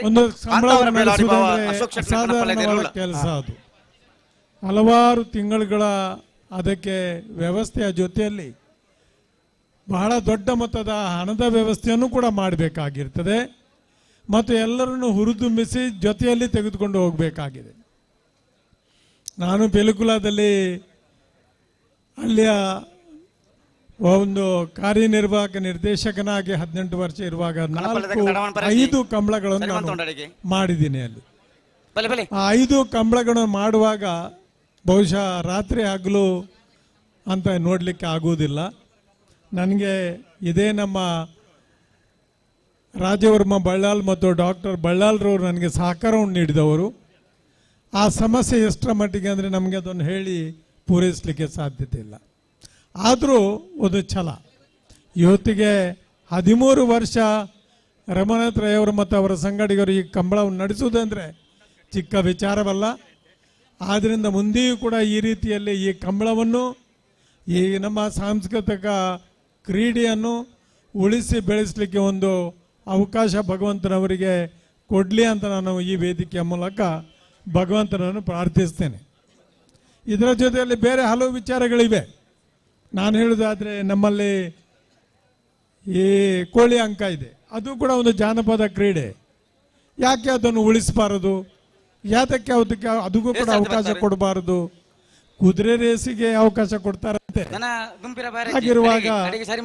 ಒಂದು ಕಂಬಳವನ್ನು ನಡೆಸುವುದಂದ್ರೆ ಅಸಾಧಾರಣವಾದ ಕೆಲಸ. ಅದು ಹಲವಾರು ತಿಂಗಳುಗಳ ಅದಕ್ಕೆ ವ್ಯವಸ್ಥೆಯ ಜೊತೆಯಲ್ಲಿ ಬಹಳ ದೊಡ್ಡ ಮೊತ್ತದ ಹಣದ ವ್ಯವಸ್ಥೆಯನ್ನು ಕೂಡ ಮಾಡಬೇಕಾಗಿರ್ತದೆ ಮತ್ತು ಎಲ್ಲರನ್ನು ಹುರಿದುಂಬಿಸಿ ಜೊತೆಯಲ್ಲಿ ತೆಗೆದುಕೊಂಡು ಹೋಗಬೇಕಾಗಿದೆ. ನಾನು ಪಿಲಿಕುಲದಲ್ಲಿ ಅಲ್ಲಿಯ ಒಂದು ಕಾರ್ಯನಿರ್ವಾಹಕ ನಿರ್ದೇಶಕನಾಗಿ 18 ವರ್ಷ ಇರುವಾಗ 4-5 ಕಂಬಳಗಳನ್ನು ನಾನು ಮಾಡಿದ್ದೀನಿ. ಅಲ್ಲಿ ಆ 5 ಕಂಬಳಗಳನ್ನು ಮಾಡುವಾಗ ಬಹುಶಃ ರಾತ್ರಿ ಹಗಲು ಅಂತ ನೋಡಲಿಕ್ಕೆ ಆಗುವುದಿಲ್ಲ. ನನಗೆ ಇದೇ ನಮ್ಮ ರಾಜವರ್ಮ ಬಳ್ಳಾಲ್ ಮತ್ತು ಡಾಕ್ಟರ್ ಬಳ್ಳಾಲ್ರವರು ನನಗೆ ಸಹಕಾರವನ್ನು ನೀಡಿದವರು. ಆ ಸಮಸ್ಯೆ ಎಷ್ಟರ ಮಟ್ಟಿಗೆ ಅಂದರೆ ನಮಗೆ ಅದನ್ನು ಹೇಳಿ ಪೂರೈಸಲಿಕ್ಕೆ ಸಾಧ್ಯತೆ ಇಲ್ಲ. ಆದರೂ ಒಂದು ಛಲ. ಇವತ್ತಿಗೆ 13 ವರ್ಷ ರಮನಾಥ್ ರೈಯವರು ಮತ್ತು ಅವರ ಸಂಗಡಿಗರು ಈ ಕಂಬಳವನ್ನು ನಡೆಸುವುದಂದರೆ ಚಿಕ್ಕ ವಿಚಾರವಲ್ಲ. ಆದ್ದರಿಂದ ಮುಂದೆಯೂ ಕೂಡ ಈ ರೀತಿಯಲ್ಲಿ ಈ ಕಂಬಳವನ್ನು, ಈ ನಮ್ಮ ಸಾಂಸ್ಕೃತಿಕ ಕ್ರೀಡೆಯನ್ನು ಉಳಿಸಿ ಬೆಳೆಸಲಿಕ್ಕೆ ಒಂದು ಅವಕಾಶ ಭಗವಂತನವರಿಗೆ ಕೊಡಲಿ ಅಂತ ನಾನು ಈ ವೇದಿಕೆಯ ಮೂಲಕ ಭಗವಂತನನ್ನು ಪ್ರಾರ್ಥಿಸ್ತೇನೆ. ಇದರ ಜೊತೆಯಲ್ಲಿ ಬೇರೆ ಹಲವು ವಿಚಾರಗಳಿವೆ. ನಾನು ಹೇಳುವುದಾದರೆ ನಮ್ಮಲ್ಲಿ ಈ ಕೋಳಿ ಅಂಕ ಇದೆ, ಅದು ಕೂಡ ಒಂದು ಜಾನಪದ ಕ್ರೀಡೆ. ಯಾಕೆ ಅದನ್ನು ಉಳಿಸಬಾರದು? ಯಾತಕ್ಕೆ ಅದಕ್ಕೆ ಅದಕ್ಕೂ ಕೂಡ ಅವಕಾಶ ಕೊಡಬಾರದು? ಕುದುರೆ ರೇಸಿಗೆ ಅವಕಾಶ ಕೊಡ್ತಾರಂತೆ. ಹಾಗಿರುವಾಗ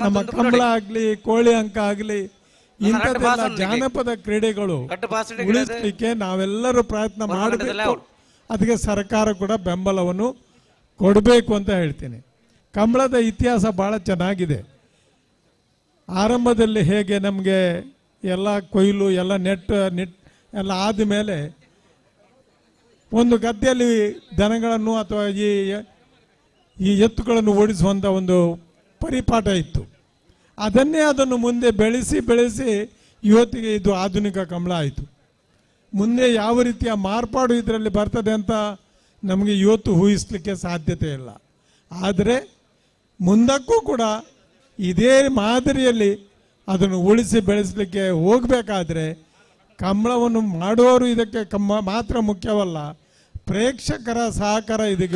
ನಮ್ಮ ಕಂಬಳ ಆಗಲಿ, ಕೋಳಿ ಅಂಕ ಆಗಲಿ, ಇಂಥದ್ದೆಲ್ಲ ಜಾನಪದ ಕ್ರೀಡೆಗಳು ಉಳಿಸಲಿಕ್ಕೆ ನಾವೆಲ್ಲರೂ ಪ್ರಯತ್ನ ಮಾಡಬೇಕು. ಅದಕ್ಕೆ ಸರ್ಕಾರ ಕೂಡ ಬೆಂಬಲವನ್ನು ಕೊಡಬೇಕು ಅಂತ ಹೇಳ್ತೀನಿ. ಕಂಬಳದ ಇತಿಹಾಸ ಭಾಳ ಚೆನ್ನಾಗಿದೆ. ಆರಂಭದಲ್ಲಿ ಹೇಗೆ ನಮಗೆ ಎಲ್ಲ ಕೊಯ್ಲು ಎಲ್ಲ ನೆಟ್ ನೆಟ್ ಎಲ್ಲ ಆದಮೇಲೆ ಒಂದು ಗದ್ದೆಯಲ್ಲಿ ದನಗಳನ್ನು ಅಥವಾ ಈ ಎತ್ತುಗಳನ್ನು ಓಡಿಸುವಂಥ ಒಂದು ಪರಿಪಾಠ ಇತ್ತು. ಅದನ್ನೇ ಅದನ್ನು ಮುಂದೆ ಬೆಳೆಸಿ ಬೆಳೆಸಿ ಇವತ್ತಿಗೆ ಇದು ಆಧುನಿಕ ಕಂಬಳ ಆಯಿತು. ಮುಂದೆ ಯಾವ ರೀತಿಯ ಮಾರ್ಪಾಡು ಇದರಲ್ಲಿ ಬರ್ತದೆ ಅಂತ ನಮಗೆ ಇವತ್ತು ಊಹಿಸಲಿಕ್ಕೆ ಸಾಧ್ಯತೆ ಇಲ್ಲ. ಆದರೆ ಮುಂದಕ್ಕೂ ಕೂಡ ಇದೇ ಮಾದರಿಯಲ್ಲಿ ಅದನ್ನು ಉಳಿಸಿ ಬೆಳೆಸಲಿಕ್ಕೆ ಹೋಗಬೇಕಾದ್ರೆ ಕಂಬಳವನ್ನು ಮಾಡುವವರು ಇದಕ್ಕೆ ಮಾತ್ರ ಮುಖ್ಯವಲ್ಲ, ಪ್ರೇಕ್ಷಕರ ಸಹಕಾರ ಇದಕ್ಕೆ.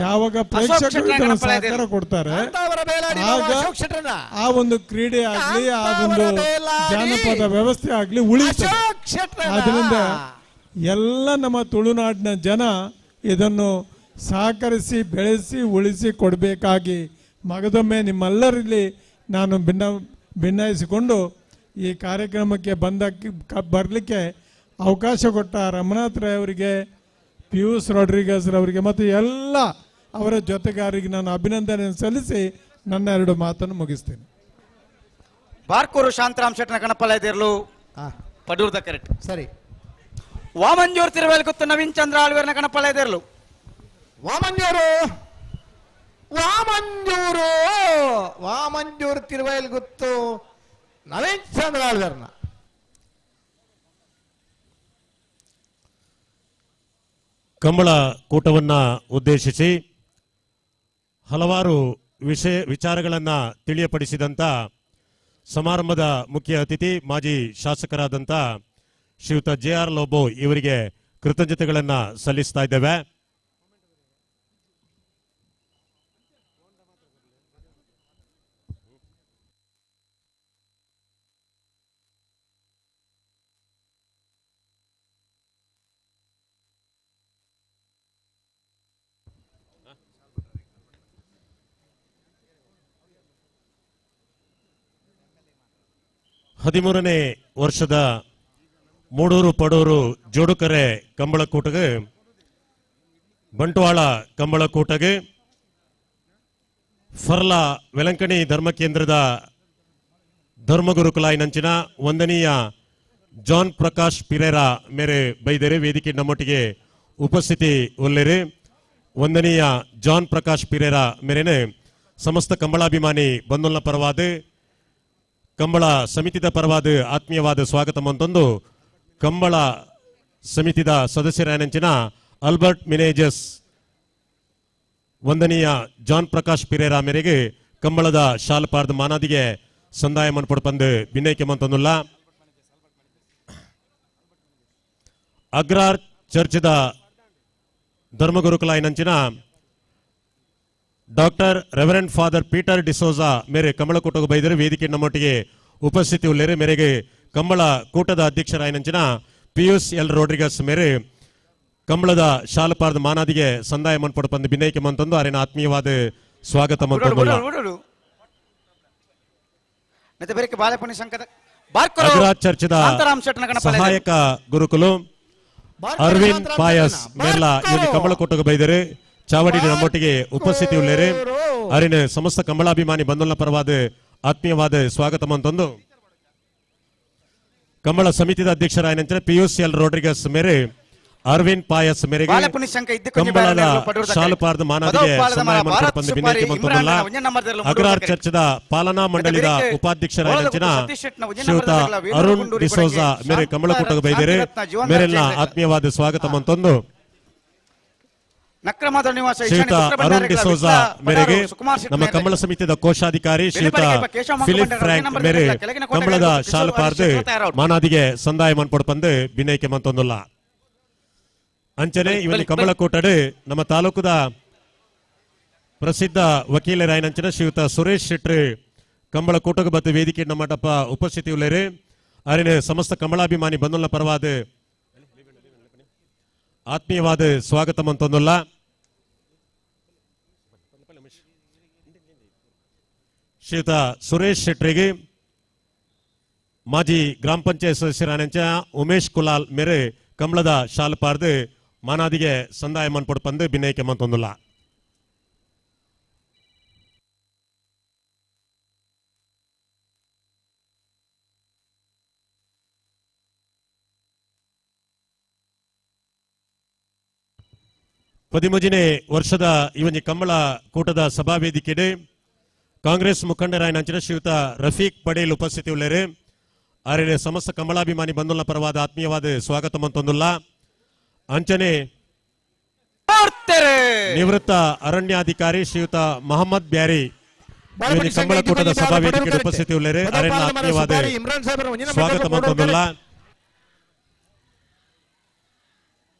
ಯಾವಾಗ ಪ್ರೇಕ್ಷಕರು ಇದನ್ನು ಸಹಕಾರ ಕೊಡ್ತಾರೆ ಆಗ ಆ ಒಂದು ಕ್ರೀಡೆ ಆಗಲಿ, ಆ ಒಂದು ಜಾನಪದ ವ್ಯವಸ್ಥೆ ಆಗಲಿ ಉಳಿತದೆ. ಆದ್ದರಿಂದ ಎಲ್ಲ ನಮ್ಮ ತುಳುನಾಡಿನ ಜನ ಇದನ್ನು ಸಹಕರಿಸಿ ಬೆಳೆಸಿ ಉಳಿಸಿ ಕೊಡಬೇಕಾಗಿ ಮಗದೊಮ್ಮೆ ನಿಮ್ಮೆಲ್ಲರಲ್ಲಿ ನಾನು ಭಿನ್ನಾಯಿಸಿಕೊಂಡು ಈ ಕಾರ್ಯಕ್ರಮಕ್ಕೆ ಬರಲಿಕ್ಕೆ ಅವಕಾಶ ಕೊಟ್ಟ ರಮನಾಥ್ ರೈ ಅವರಿಗೆ, ಪಿಯೂಷ್ ರಾಡ್ರಿಗಸ್ ರವರಿಗೆ ಮತ್ತು ಎಲ್ಲ ಅವರ ಜೊತೆಗಾರರಿಗೆ ನಾನು ಅಭಿನಂದನೆ ಸಲ್ಲಿಸಿ ನನ್ನ ಎರಡು ಮಾತನ್ನು ಮುಗಿಸ್ತೇನೆ. ಬಾರ್ಕೂರು ಶಾಂತರಾಮ್ ಶೆಟ್ಟನ ಕಣಪಲ್ಲ ಪಡೂರ್ದ ಕರೆಕ್ಟ್ ಸರಿ. ವಾಮಂಜೂರ್ ತಿರುವೇಲ್ಗುತ್ತು ನವೀನ್ ಚಂದ್ರ ಆಳ್ವೇರ್ನ ಕಣಪಲ್ಲ. ವಾಮಂಜೂರು ವಾಮಂಜೂರು ವಾಮಂಜೂರು ತಿರುವೇಲ್ಗುತ್ತು ನವೀನ್ ಚಂದ್ರ ಆಳ್ವೇರ್ನ. ಕಂಬಳ ಕೂಟವನ್ನು ಉದ್ದೇಶಿಸಿ ಹಲವಾರು ವಿಚಾರಗಳನ್ನು ತಿಳಿಯಪಡಿಸಿದಂಥ ಸಮಾರಂಭದ ಮುಖ್ಯ ಅತಿಥಿ ಮಾಜಿ ಶಾಸಕರಾದಂಥ ಶ್ರೀಯುತ ಜೆ ಆರ್ ಲೋಬೋ ಇವರಿಗೆ ಕೃತಜ್ಞತೆಗಳನ್ನು ಸಲ್ಲಿಸ್ತಾ ಇದ್ದೇವೆ. ಹದಿಮೂರನೇ ವರ್ಷದ ಮೂಡೂರು ಪಡೂರು ಜೋಡುಕರೆ ಕಂಬಳಕೂಟಗೆ, ಬಂಟ್ವಾಳ ಕಂಬಳಕೂಟಗೆ, ಫರ್ಲಾ ವೆಲಂಕಣಿ ಧರ್ಮ ಕೇಂದ್ರದ ಧರ್ಮಗುರುಕುಲಾಯಿನಂಚಿನ ವಂದನೀಯ ಜಾನ್ ಪ್ರಕಾಶ್ ಪಿರೇರಾ ಮೇರೆ ಬೈದರೆ ವೇದಿಕೆ ನಮ್ಮೊಟ್ಟಿಗೆ ಉಪಸ್ಥಿತಿ ಒಲ್ಲೆರೆ. ವಂದನೀಯ ಜಾನ್ ಪ್ರಕಾಶ್ ಪಿರೇರಾ ಮೇರೆನೆ ಸಮಸ್ತ ಕಂಬಳಾಭಿಮಾನಿ ಬಂಧುಲ್ನ ಪರವಾದ ಕಂಬಳ ಸಮಿತಿದ ಪರವಾದ ಆತ್ಮೀಯವಾದ ಸ್ವಾಗತ ಮಂತೊಂದು ಕಂಬಳ ಸಮಿತಿದ ಸದಸ್ಯರಾನಂಚಿನ ಆಲ್ಬರ್ಟ್ ಮಿನೇಜಸ್ ವಂದನೀಯ ಜಾನ್ ಪ್ರಕಾಶ್ ಪಿರೇರಾ ಮೇರೆಗೆ ಕಂಬಳದ ಶಾಲ್ಪಾರ್ದ ಮಾನಾದಿಗೆ ಸಂದಾಯ ಮನ್ಪೊಡು ಪಂದು ಬಿನ್ನೈಕೆ ಮಂತೊಂದುಲ್ಲ. ಅಗ್ರಾರ್ ಚರ್ಚದ ಧರ್ಮಗುರುಕುಲಾಯಿನಂಚಿನ doctor reverend father Peter D'Souza ಮೇರೆ ಕಂಬಳಕೂಟಕ್ಕೆ ಬೈದರು ವೇದಿಕೆ ನಮ್ಮೊಟ್ಟಿಗೆ ಉಪಸ್ಥಿತಿ ಉಳ್ಳೇರು. ಮೇರೆಗೆ ಕಂಬಳ ಕೂಟದ ಅಧ್ಯಕ್ಷರಾಯನಂಚಿನ ಪಿಯೂಷ್ ಎಲ್ ರೋಡ್ರಿಗಸ್ ಮೇರೆ ಕಂಬಳದ ಶಾಲಪಾರದ ಮಾನಾದಿಗೆ ಸಂದಾಯ ಮನ್ಪೊಡು ಪಂದು ಬಿನ್ನೈಕೆ ಮಂತೊಂದು ಅರಿನ ಆತ್ಮೀಯವಾದ ಸ್ವಾಗತ ಮಂತೊಂದು. ಚರ್ಚದ ಸಹಾಯಕ ಗುರುಕುಲು ಅರವಿಂದ್ ಪಾಯಸ್ ಮೇರ್ಲಾ ಇವನಿ ಕಂಬಳಕೂಟಕ್ಕೆ ಬೈದರು ಚಾವಡಿ ನಮ್ಮೊಟ್ಟಿಗೆ ಉಪಸ್ಥಿತಿ ಉಳ್ಳೇರು. ಅರಿನ ಸಮಸ್ತ ಕಂಬಳಾಭಿಮಾನಿ ಬಂಧುಲ್ನ ಪರವಾದ ಆತ್ಮೀಯವಾದ ಸ್ವಾಗತ ಮಂತೊಂದು ಕಂಬಳ ಸಮಿತಿದ ಅಧ್ಯಕ್ಷರಾಯನಂಚಿನ ಪಿಯೂಷ್ ಎಲ್ ರೋಡ್ರಿಗಸ್ ಮೇರೆ ಅರವಿಂದ್ ಪಾಯಸ್ ಮೇರೆಗೆ ಕಂಬಳದ ಶಾಲುಪಾರದ ಮಾನಾದಿಗೆ ಸಂದಾಯ ಮನ್ಪೊಡು ಬಿನ್ನೈಕೆ ಮಂತೊಂದುಲ್ಲ. ಅಗ್ರಾರ್ ಚರ್ಚದ ಪಾಲನಾ ಮಂಡಳಿದ ಉಪಾಧ್ಯಕ್ಷರಾಯನಂಚಿನ ಶ್ರೀಯುತ ಅರುಣ್ ಡಿಸೋಜಾ ಮೇರೆ ಕಂಬಳಕೂಟಕ್ಕೆ ಬೈದರೆ ಮೇರೆಲ್ಲ ಆತ್ಮೀಯವಾದ ಸ್ವಾಗತ ಮಂತೊಂದು. ಶ್ರೀಯುತ ಅರುಣ್ ಡಿಸೋಜಾ ಮೇರೆಗೆ ನಮ್ಮ ಕಂಬಳ ಸಮಿತಿಯ ಕೋಶಾಧಿಕಾರಿ ಶ್ರೀಯುತ ಫಿಲಿಪ್ ಫ್ರಾಂಕ್ ಮೇರೆ ಕಂಬಳದ ಶಾಲುಪಾರ್ದು ಮಾನಾದಿಗೆ ಸಂದಾಯ ಮನ್ಪೊಡು ಪಂದು ಬಿನ್ನೈಕೆ ಮಂತೊಂದುಲ್ಲ. ಅಂಚನೆ ಇವಲ್ಲಿ ಕಂಬಳಕೂಟಡು ನಮ್ಮ ತಾಲೂಕುದ ಪ್ರಸಿದ್ಧ ವಕೀಲರಾಯನಂಚಿನ ಶ್ರೀಯುತ ಸುರೇಶ್ ಶೆಟ್ರು ಕಂಬಳಕೂಟకు ಬತ್ತು ವೇದಿಕೆ ನಮ್ಮಟಪ್ಪ ಉಪಸ್ಥಿತಿ ಉಳ್ಳೇರು. ಅರಿನ ಸಮಸ್ತ ಕಂಬಳಾಭಿಮಾನಿ ಬಂಧುಲ್ನ ಪರವಾದ ಆತ್ಮೀಯವಾದ ಸ್ವಾಗತ ಮಂತೊಂದುಲ್ಲ. ಶ್ರೀಯುತ ಸುರೇಶ್ ಶೆಟ್ರಿಗೆ ಮಾಜಿ ಗ್ರಾಮ ಪಂಚಾಯತ್ ಸದಸ್ಯರಾನಂಚ ಉಮೇಶ್ ಕುಲಾಲ್ ಮೇರೆ ಕಂಬಳದ ಶಾಲಪಾರ್ದು ಮಾನಾದಿಗೆ ಸಂದಾಯ ಮನ್ಪೊಡು ಪಂದು ಬಿನ್ನೈಕೆ ಮಂತೊಂದುಲ್ಲ. ಪದಿಮೂಜನೇ ವರ್ಷದ ಇವನಿ ಕಂಬಳ ಕೂಟದ ಸಭಾವೇದಿಕೆಡೆ ಕಾಂಗ್ರೆಸ್ ಮುಖಂಡರಾಯನಂಚಿನ ಶ್ರೀಯುತ ರಫೀಕ್ ಪಟೇಲ್ ಉಪಸ್ಥಿತಿ ಉಳ್ಳೇರು. ಆರ್ಯ ಸಮಸ್ತ ಕಂಬಳಾಭಿಮಾನಿ ಬಂಧುಲ್ನ ಪರವಾದ ಆತ್ಮೀಯವಾದ ಸ್ವಾಗತ ಮಂತೊಂದುಲ್ಲ. ಅಂಚನೆ ನಿವೃತ್ತ ಅರಣ್ಯಾಧಿಕಾರಿ ಶ್ರೀಯುತ ಮೊಹಮ್ಮದ್ ಬ್ಯಾರಿ ಕಂಬಳಕೂಟದ ಸಭಾ ವೇದಿಕೆ ಉಪಸ್ಥಿತಿ ಉಳ್ಳೇರು ಅರೆನ ಆತ್ಮೀಯವಾದ ಸ್ವಾಗತ ಮಂತೊಂದುಲ್ಲ.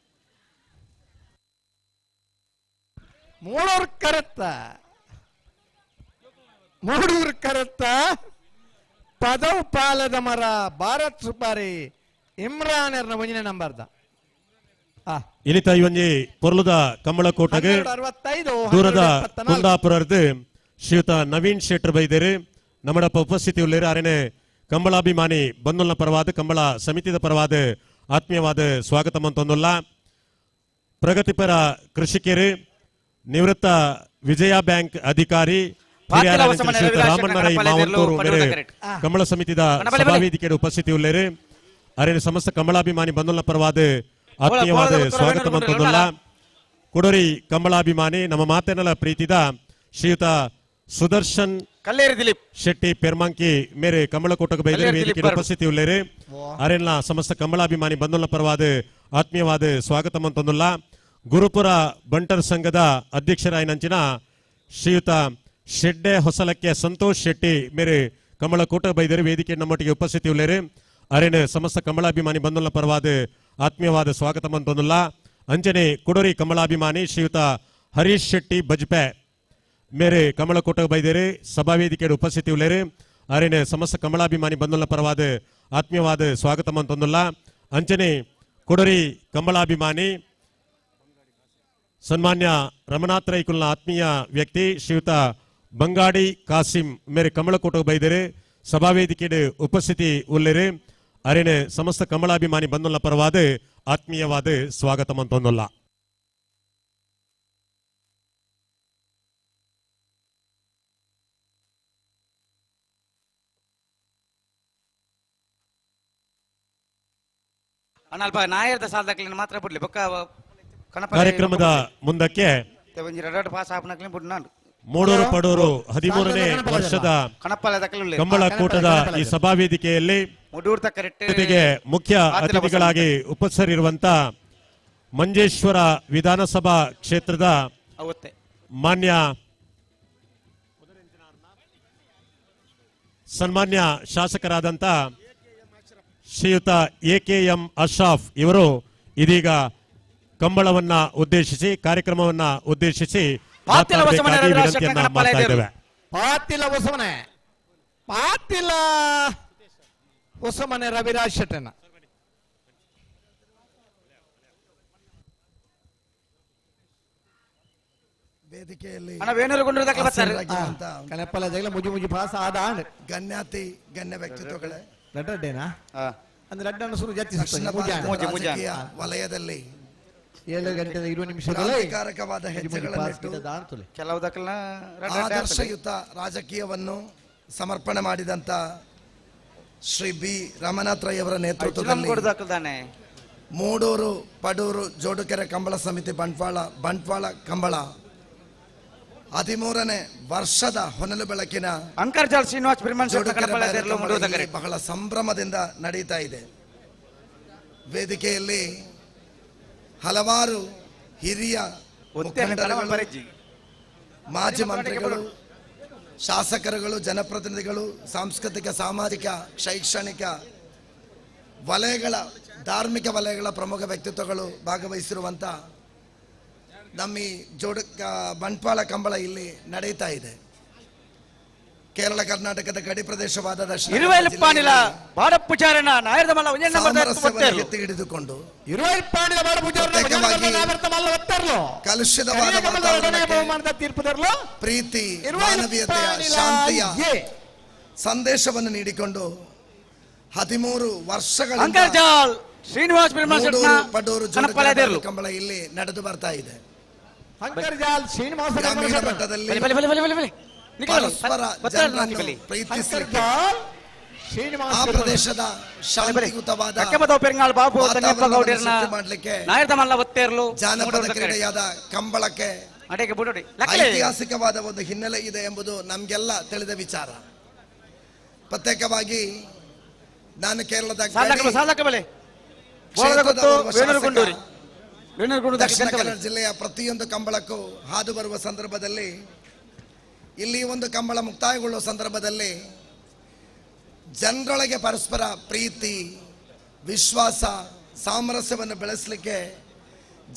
ಮೂಡೂರು ಕರೆತ್ತ ಮೂಡೂರು ಕರೆತ್ತ ಪದವು ಪಾಲದ ಮರ ಭಾರತ್ ಸುಪಾರಿ ಇಮ್ರಾನ್ ಎರ್ನ ಒಂಜಿನ ನಂಬರ್ದ ಇನಿತ ಒಂಜಿ ಪೊರ್ಲುದ ಕಂಬಳಕೋಟಗೆ ದೂರದ ಕುಂದಾಪುರರ್ದು ಶ್ರೀಯುತ ನವೀನ್ ಶೆಟ್ಟರ್ ಬೈದೇರು ನಮ್ಮಡಪ್ಪ ಉಪಸ್ಥಿತಿ ಉಳ್ಳೇರು ಅರೆನೆ ಕಂಬಳಾಭಿಮಾನಿ ಬಂಧುಲ್ನ ಪರವಾದ ಕಂಬಳ ಸಮಿತಿದ ಪರವಾದ ಆತ್ಮೀಯವಾದ ಸ್ವಾಗತ ಮಂತೊಂದುಲ್ಲ. ಪ್ರಗತಿಪರ ಕೃಷಿಕರು ನಿವೃತ್ತ ವಿಜಯ ಬ್ಯಾಂಕ್ ಅಧಿಕಾರಿ ರಾಮಣ್ಣ ರೈ ಮಾವಂತೂರು ಮೇರೆ ಕಂಬಳ ಸಮಿತಿದ ಸಭಾವೇದಿಕೆ ಉಪಸ್ಥಿತಿ ಉಳ್ಳೇರು ಅರೆನೆ ಸಮಸ್ತ ಕಂಬಳಾಭಿಮಾನಿ ಬಂಧುಲ್ನ ಪರವಾದ ಆತ್ಮೀಯವಾದ ಸ್ವಾಗತ ಮಂತೊಂದುಲ್ಲ. ಕೊಡೋರಿ ಕಂಬಳಾಭಿಮಾನಿ ನಮ್ಮ ಮಾತೆನಲ ಪ್ರೀತಿದ ಶ್ರೀಯುತ ಸುದರ್ಶನ್ ಕಲ್ಲೇರಿ ದಿಲೀಪ್ ಶೆಟ್ಟಿ ಪೆರ್ಮಾಂಕಿ ಮೇರೆ ಕಂಬಳಕೋಟಕ ಬೈದರೆ ವೇದಿಕೆ ಉಪಸ್ಥಿತಿ ಉಳ್ಳೇರು ಅರೆನ ಸಮಸ್ತ ಕಂಬಳಾಭಿಮಾನಿ ಬಂಧುಲ್ನ ಪರವಾದ ಆತ್ಮೀಯವಾದ ಸ್ವಾಗತ ಮಂತೊಂದುಲ್ಲ. ಗುರುಪುರ ಬಂಟರ್ ಸಂಘದ ಅಧ್ಯಕ್ಷರಾಯನಂಚಿನ ಶ್ರೀಯುತ ಶೆಡ್ಡೆ ಹೊಸಲಕ್ಕೆ ಸಂತೋಷ್ ಶೆಟ್ಟಿ ಮೇರೆ ಕಂಬಳಕೋಟ ಬೈದರೆ ವೇದಿಕೆ ನಮ್ಮೊಟ್ಟಿಗೆ ಉಪಸ್ಥಿತಿ ಉಳ್ಳೇರು ಅರೆನ ಸಮಸ್ತ ಕಂಬಳಾಭಿಮಾನಿ ಬಂಧುಲ್ನ ಪರವಾದ ಆತ್ಮೀಯವಾದ ಸ್ವಾಗತ ಮಂತೊಂದುಲ್ಲ. ಅಂಜನೆ ಕುಡೋರಿ ಕಮಲಾಭಿಮಾನಿ ಶ್ರೀಯುತ ಹರೀಶ್ ಶೆಟ್ಟಿ ಬಜ್ಪೆ ಮೇರೆ ಕಮಲಕೋಟ ಬೈದೇರು ಸಭಾವೇದಿಕೆ ಉಪಸ್ಥಿತಿ ಉಳ್ಳೇರು ಅರೆನೆ ಸಮಸ್ತ ಕಮಲಾಭಿಮಾನಿ ಬಂಧುಲ್ನ ಪರವಾದ ಆತ್ಮೀಯವಾದ ಸ್ವಾಗತ ಮಂತೊಂದುಲ್ಲ. ಅಂಚನೆ ಕೊಡರಿ ಕಮಲಾಭಿಮಾನಿ ಸನ್ಮಾನ್ಯ ರಮನಾಥ್ ರೈಕುಲ್ನ ಆತ್ಮೀಯ ವ್ಯಕ್ತಿ ಶ್ರೀಯುತ ಬಂಗಾಡಿ ಕಾಸಿಂ ಮೇರೆ ಕಮಲಕೋಟ ಬೈದೇರು ಸಭಾವೇದಿಕೆ ಉಪಸ್ಥಿತಿ ಉಳ್ಳೇರು ಅರೆನೆ ಸಮಸ್ತ ಕಮಲಾಭಿಮಾನಿ ಬಂಧುಲ್ನ ಪರವಾದ ಆತ್ಮೀಯವಾದ ಸ್ವಾಗತ ಮಂತೊಂದುಲ್ಲ. ಅಲ್ಪ ನಾಯರ್ದ ಸಾಲದಕ್ಲಿನ ಮಾತ್ರ ಬಿಡ್ಲಿ ಬೊಕ್ಕ ಕಾರ್ಯಕ್ರಮದ ಮುಂದಕ್ಕೆ ಮೂಡೂರು ಪಡೂರು 13ನೇ ವರ್ಷದ ಕಂಬಳಕೂಟದ ಈ ಸಭಾವೇದಿಕೆಯಲ್ಲಿ ಜೊತೆಗೆ ಮುಖ್ಯ ಅತಿಥಿಗಳಾಗಿ ಉಪಸ್ಥಿತರಿರುವಂತ ಮಂಜೇಶ್ವರ ವಿಧಾನಸಭಾ ಕ್ಷೇತ್ರದ ಮಾನ್ಯ ಸನ್ಮಾನ್ಯ ಶಾಸಕರಾದಂತ ಶ್ರೀಯುತ AKM Ashraf ಇವರು ಇದೀಗ ಕಂಬಳವನ್ನ ಉದ್ದೇಶಿಸಿ ಕಾರ್ಯಕ್ರಮವನ್ನ ಉದ್ದೇಶಿಸಿ ವಿನಂತಿಯನ್ನ ಮಾಡ್ತಾ ಇದ್ದೇವೆ. ಪಾತಿಲ ಹೊಸಮನೆ ಪಾತಿಲ ಹೊಸಮನೆ ರವಿರಾಜ್ ಶೆಟ್ಟನ ವೇದಿಕೆಯಲ್ಲಿ ಮುಜಿ ಮುಜಿ ಭಾಸ ಆದ ಗಣ್ಯಾತಿ ಗಣ್ಯ ವ್ಯಕ್ತಿತ್ವಗಳೇ ಲಡ್ಡೇನಾ ಅಂದ್ರೆ ಲಡ್ಡನ್ನು ಸುರು ಜಾತಿ ರಾಜಕೀಯ ವಲಯದಲ್ಲಿ 7 ಗಂಟೆ 20 ನಿಮಿಷದಲ್ಲಿ ಕ್ರಾಂತಿಕಾರಕವಾದ ಹೆಜ್ಜೆಗಳನ್ನಿಟ್ಟು ಆದರ್ಶಯುತ ರಾಜಕೀಯವನ್ನು ಸಮರ್ಪಣೆ ಮಾಡಿದಂತ ಶ್ರೀ ಬಿ ರಮನಾಥ್ ರೈ ಅವರ ನೇತೃತ್ವದಲ್ಲಿ ಮೂಡೂರು ಪಡೂರು ಜೋಡುಕೆರೆ ಕಂಬಳ ಸಮಿತಿ ಬಂಟ್ವಾಳ ಬಂಟ್ವಾಳ ಕಂಬಳ 13ನೇ ವರ್ಷದ ಹೊನಲು ಬೆಳಕಿನ ಅಂಕರ್ಜಾಲ್ ಶ್ರೀನಿವಾಸ್ ಬಹಳ ಸಂಭ್ರಮದಿಂದ ನಡೀತಾ ಇದೆ. ವೇದಿಕೆಯಲ್ಲಿ ಹಲವಾರು ಹಿರಿಯ ಮುಖಂಡರುಗಳು, ಮಾಜಿ ಮಂತ್ರಿಗಳು, ಶಾಸಕರುಗಳು, ಜನಪ್ರತಿನಿಧಿಗಳು, ಸಾಂಸ್ಕೃತಿಕ, ಸಾಮಾಜಿಕ, ಶೈಕ್ಷಣಿಕ ವಲಯಗಳ, ಧಾರ್ಮಿಕ ವಲಯಗಳ ಪ್ರಮುಖ ವ್ಯಕ್ತಿತ್ವಗಳು ಭಾಗವಹಿಸಿರುವಂಥ ನಮ್ಮ ಈ ಜೋಡ ಬಂಟ್ವಾಳ ಕಂಬಳ ಇಲ್ಲಿ ನಡೀತಾ ಇದೆ. ಕೇರಳ ಕರ್ನಾಟಕದ ಗಡಿ ಪ್ರದೇಶವಾದ ದಕ್ಷಿಣ ಎತ್ತಿ ಹಿಡಿದುಕೊಂಡು ಕಲುಷಿತವಾದ ಪ್ರೀತಿ, ಮಾನವೀಯತೆಯ, ಶಾಂತಿಯ ಸಂದೇಶವನ್ನು ನೀಡಿಕೊಂಡು 13 ವರ್ಷಗಳಿಂದ ಶ್ರೀನಿವಾಸ್ ಪಡೂರು ಕಂಬಳ ಇಲ್ಲಿ ನಡೆದು ಬರ್ತಾ ಇದೆ. ಗ್ರಾಮೀಣ ಮಟ್ಟದಲ್ಲಿ ಪರಸ್ಪರ ಜನರನ್ನು ಪ್ರೀತಿಸಲಿಕ್ಕೆ ಆ ಪ್ರದೇಶದ ಶಾಂತಿಯುತವಾದ ಮಾಡಲಿಕ್ಕೆ ಜಾನಪದ ಕ್ರೀಡೆಯಾದ ಕಂಬಳಕ್ಕೆ ಐತಿಹಾಸಿಕವಾದ ಒಂದು ಹಿನ್ನೆಲೆ ಇದೆ ಎಂಬುದು ನಮಗೆಲ್ಲ ತಿಳಿದ ವಿಚಾರ. ಪ್ರತ್ಯೇಕವಾಗಿ ನಾನು ಕೇರಳದ ದಕ್ಷಿಣ ಕನ್ನಡ ಜಿಲ್ಲೆಯ ಪ್ರತಿಯೊಂದು ಕಂಬಳಕ್ಕೂ ಹಾದು ಬರುವ ಸಂದರ್ಭದಲ್ಲಿ ಇಲ್ಲಿ ಒಂದು ಕಂಬಳ ಮುಕ್ತಾಯಗೊಳ್ಳುವ ಸಂದರ್ಭದಲ್ಲಿ ಜನರೊಳಗೆ ಪರಸ್ಪರ ಪ್ರೀತಿ, ವಿಶ್ವಾಸ, ಸಾಮರಸ್ಯವನ್ನು ಬೆಳೆಸಲಿಕ್ಕೆ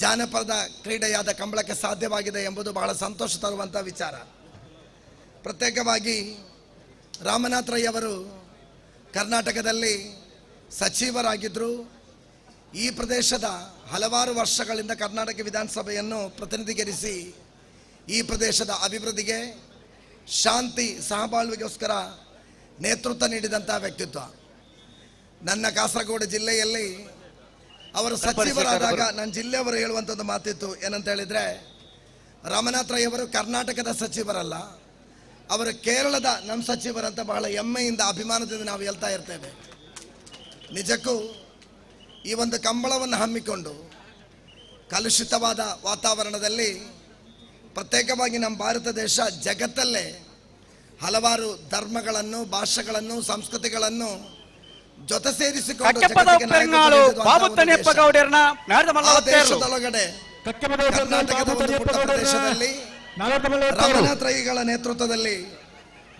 ಜಾನಪದ ಕ್ರೀಡೆಯಾದ ಕಂಬಳಕ್ಕೆ ಸಾಧ್ಯವಾಗಿದೆ ಎಂಬುದು ಬಹಳ ಸಂತೋಷ ತರುವಂಥ ವಿಚಾರ. ಪ್ರತ್ಯೇಕವಾಗಿ ರಾಮನಾಥ್ ರೈ ಅವರು ಕರ್ನಾಟಕದಲ್ಲಿ ಸಚಿವರಾಗಿದ್ದರು. ಈ ಪ್ರದೇಶದ ಹಲವಾರು ವರ್ಷಗಳಿಂದ ಕರ್ನಾಟಕ ವಿಧಾನಸಭೆಯನ್ನು ಪ್ರತಿನಿಧೀಕರಿಸಿ ಈ ಪ್ರದೇಶದ ಅಭಿವೃದ್ಧಿಗೆ, ಶಾಂತಿ ಸಹಬಾಳ್ವೆಗೋಸ್ಕರ ನೇತೃತ್ವ ನೀಡಿದಂಥ ವ್ಯಕ್ತಿತ್ವ. ನನ್ನ ಕಾಸರಗೋಡು ಜಿಲ್ಲೆಯಲ್ಲಿ ಅವರು ಸಚಿವರಾದಾಗ ನನ್ನ ಜಿಲ್ಲೆಯವರು ಹೇಳುವಂಥದ್ದು ಮಾತಿತ್ತು. ಏನಂತ ಹೇಳಿದರೆ, ರಾಮನಾಥ್ ರೈ ಅವರು ಕರ್ನಾಟಕದ ಸಚಿವರಲ್ಲ, ಅವರು ಕೇರಳದ ನಮ್ಮ ಸಚಿವರಂತ ಬಹಳ ಹೆಮ್ಮೆಯಿಂದ, ಅಭಿಮಾನದಿಂದ ನಾವು ಹೇಳ್ತಾ ಇರ್ತೇವೆ. ನಿಜಕ್ಕೂ ಈ ಒಂದು ಕಂಬಳವನ್ನು ಹಮ್ಮಿಕೊಂಡು ಕಲುಷಿತವಾದ ವಾತಾವರಣದಲ್ಲಿ ಪ್ರತ್ಯೇಕವಾಗಿ ನಮ್ಮ ಭಾರತ ದೇಶ ಜಗತ್ತಲ್ಲೇ ಹಲವಾರು ಧರ್ಮಗಳನ್ನು, ಭಾಷೆಗಳನ್ನು, ಸಂಸ್ಕೃತಿಗಳನ್ನು ಜೊತೆ ಸೇರಿಸಿಕೊಂಡು ದೇಶದೊಳಗಡೆ ಕರ್ನಾಟಕದ ಒಂದು ಪುಟ್ಟ ಪ್ರದೇಶದಲ್ಲಿ ರಾಮನಾಥ್ ರೈಗಳ ನೇತೃತ್ವದಲ್ಲಿ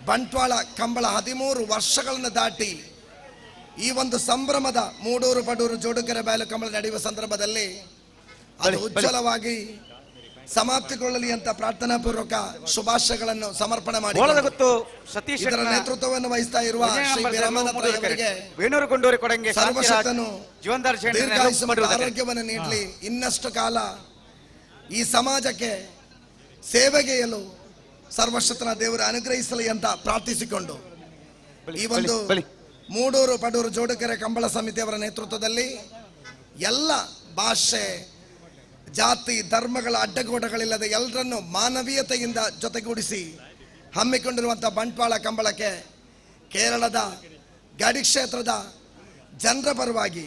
ಬಂಟ್ವಾಳ ಕಂಬಳ 13 ವರ್ಷಗಳನ್ನು ದಾಟಿ ಈ ಒಂದು ಸಂಭ್ರಮದ ಮೂಡೂರು ಪಡೂರು ಜೋಡುಕೆರೆ ಬಯಲು ಕಂಬಳ ನಡೆಯುವ ಸಂದರ್ಭದಲ್ಲಿ ಅದು ಉಜ್ವಲವಾಗಿ ಸಮಾಪ್ತಿಗೊಳ್ಳಲಿ ಅಂತ ಪ್ರಾರ್ಥನಾ ಪೂರ್ವಕ ಶುಭಾಶಯಗಳನ್ನು ಸಮರ್ಪಣೆ ಮಾಡಿ ಇದರ ನೇತೃತ್ವವನ್ನು ವಹಿಸ್ತಾ ಇರುವ ಶ್ರೀ ರಾಮನಾಥ್ ರೈ ಅವರಿಗೆ ಸರ್ವಶಕ್ತನು ದೀರ್ಘಾಯುಷ್ಯ ಮತ್ತು ಆರೋಗ್ಯವನ್ನು ನೀಡಲಿ. ಇನ್ನಷ್ಟು ಕಾಲ ಈ ಸಮಾಜಕ್ಕೆ ಸೇವೆಗೆಯಲು ಸರ್ವಶಕ್ತನ ದೇವರು ಅನುಗ್ರಹಿಸಲಿ ಅಂತ ಪ್ರಾರ್ಥಿಸಿಕೊಂಡು ಈ ಒಂದು ಮೂಡೂರು ಪಡೂರು ಜೋಡುಕೆರೆ ಕಂಬಳ ಸಮಿತಿಯವರ ನೇತೃತ್ವದಲ್ಲಿ ಎಲ್ಲ ಭಾಷೆ, ಜಾತಿ, ಧರ್ಮಗಳ ಅಡ್ಡಗೋಡಗಳಿಲ್ಲದೆ ಎಲ್ಲರನ್ನು ಮಾನವೀಯತೆಯಿಂದ ಜೊತೆಗೂಡಿಸಿ ಹಮ್ಮಿಕೊಂಡಿರುವಂಥ ಬಂಟ್ವಾಳ ಕಂಬಳಕ್ಕೆ ಕೇರಳದ ಗಡಿ ಕ್ಷೇತ್ರದ ಜನರ ಪರವಾಗಿ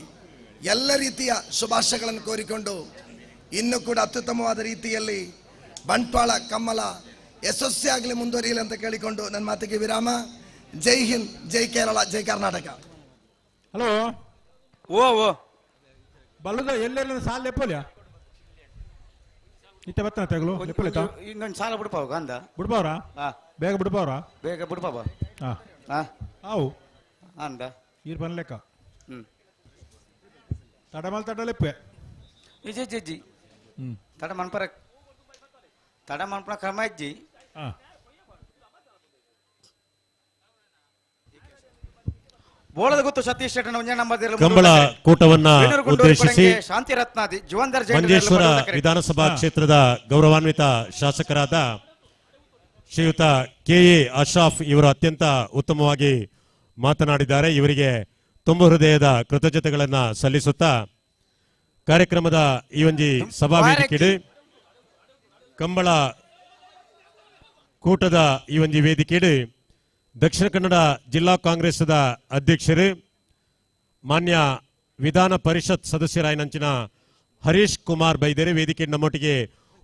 ಎಲ್ಲ ರೀತಿಯ ಶುಭಾಶಯಗಳನ್ನು ಕೋರಿಕೊಂಡು ಇನ್ನೂ ಕೂಡ ಅತ್ಯುತ್ತಮವಾದ ರೀತಿಯಲ್ಲಿ ಬಂಟ್ವಾಳ ಕಂಬಳ ಯಶಸ್ವಿಯಾಗಲಿ ಮುಂದುವರಿಯಲಿ ಅಂತ ಕೇಳಿಕೊಂಡು ನನ್ನ ಮಾತಿಗೆ ವಿರಾಮ. ಜೈ ಹಿಂದ್, ಜೈ ಕೇರಳ, ಜೈ ಕರ್ನಾಟಕ. ಹಲೋ ಓ ಓ ಬಲ್ಲದ ಎಲ್ಲೆಲ್ಲ ಸಾಲ ಲೆಪ್ಪಲ್ಯಾ ಇತ್ತೆ ಬತ್ತನ ತೆಗಲು ಲೆಪ್ಪಲಿತ ಇನ್ನೊಂದು ಸಾಲ ಬಿಡ್ಪಾವ ಅಂದ ಬಿಡ್ಪಾವ್ರಾ? ಬೇಗ ಬಿಡ್ಪಾವ್ರಾ? ಬೇಗ ಬಿಡ್ಪಾವ. ಹಾ ಆವು ಅಂದ ಈರ್ ಬನ್ಲೆಕ್ಕ ತಡಮಲ್ ತಡ ಲೆಪ್ಪೆ ಇಜಿ ಜಿ ತಡ ಮನ್ಪರ ತಡ ಮನ್ಪನ ಕ್ರಮ ಇಜ್ಜಿ. ಬೋಳದ ಗೊತ್ತು ಸತೀಶ್ ಶೆಟ್ಟನ ಒಂಜೇ ನಂಬರ್ ಕಂಬಳ ಕೂಟವನ್ನ ಉದ್ದೇಶಿಸಿ ಶಾಂತಿರತ್ನಾದಿ ಜೀವಂಧರ್ ಮಂಜೇಶ್ವರ ವಿಧಾನಸಭಾ ಕ್ಷೇತ್ರದ ಗೌರವಾನ್ವಿತ ಶಾಸಕರಾದ ಶ್ರೀಯುತ ಕೆ ಎ ಅಶ್ರಾಫ್ ಇವರು ಅತ್ಯಂತ ಉತ್ತಮವಾಗಿ ಮಾತನಾಡಿದ್ದಾರೆ. ಇವರಿಗೆ ತುಂಬು ಹೃದಯದ ಕೃತಜ್ಞತೆಗಳನ್ನು ಸಲ್ಲಿಸುತ್ತಾ ಕಾರ್ಯಕ್ರಮದ ಈ ಒಂಜಿ ಸಭಾ ವೇದಿಕೆಡೆ ಕಂಬಳ ಕೂಟದ ಈ ಒಂಜಿ ವೇದಿಕೆಡೆ ದಕ್ಷಿಣ ಕನ್ನಡ ಜಿಲ್ಲಾ ಕಾಂಗ್ರೆಸ್ದ ಅಧ್ಯಕ್ಷರು ಮಾನ್ಯ ವಿಧಾನ ಪರಿಷತ್ ಸದಸ್ಯರಾಯನಂಚಿನ ಹರೀಶ್ ಕುಮಾರ್ ಬೈದೇರೆ ವೇದಿಕೆ ನಮ್ಮೊಟ್ಟಿಗೆ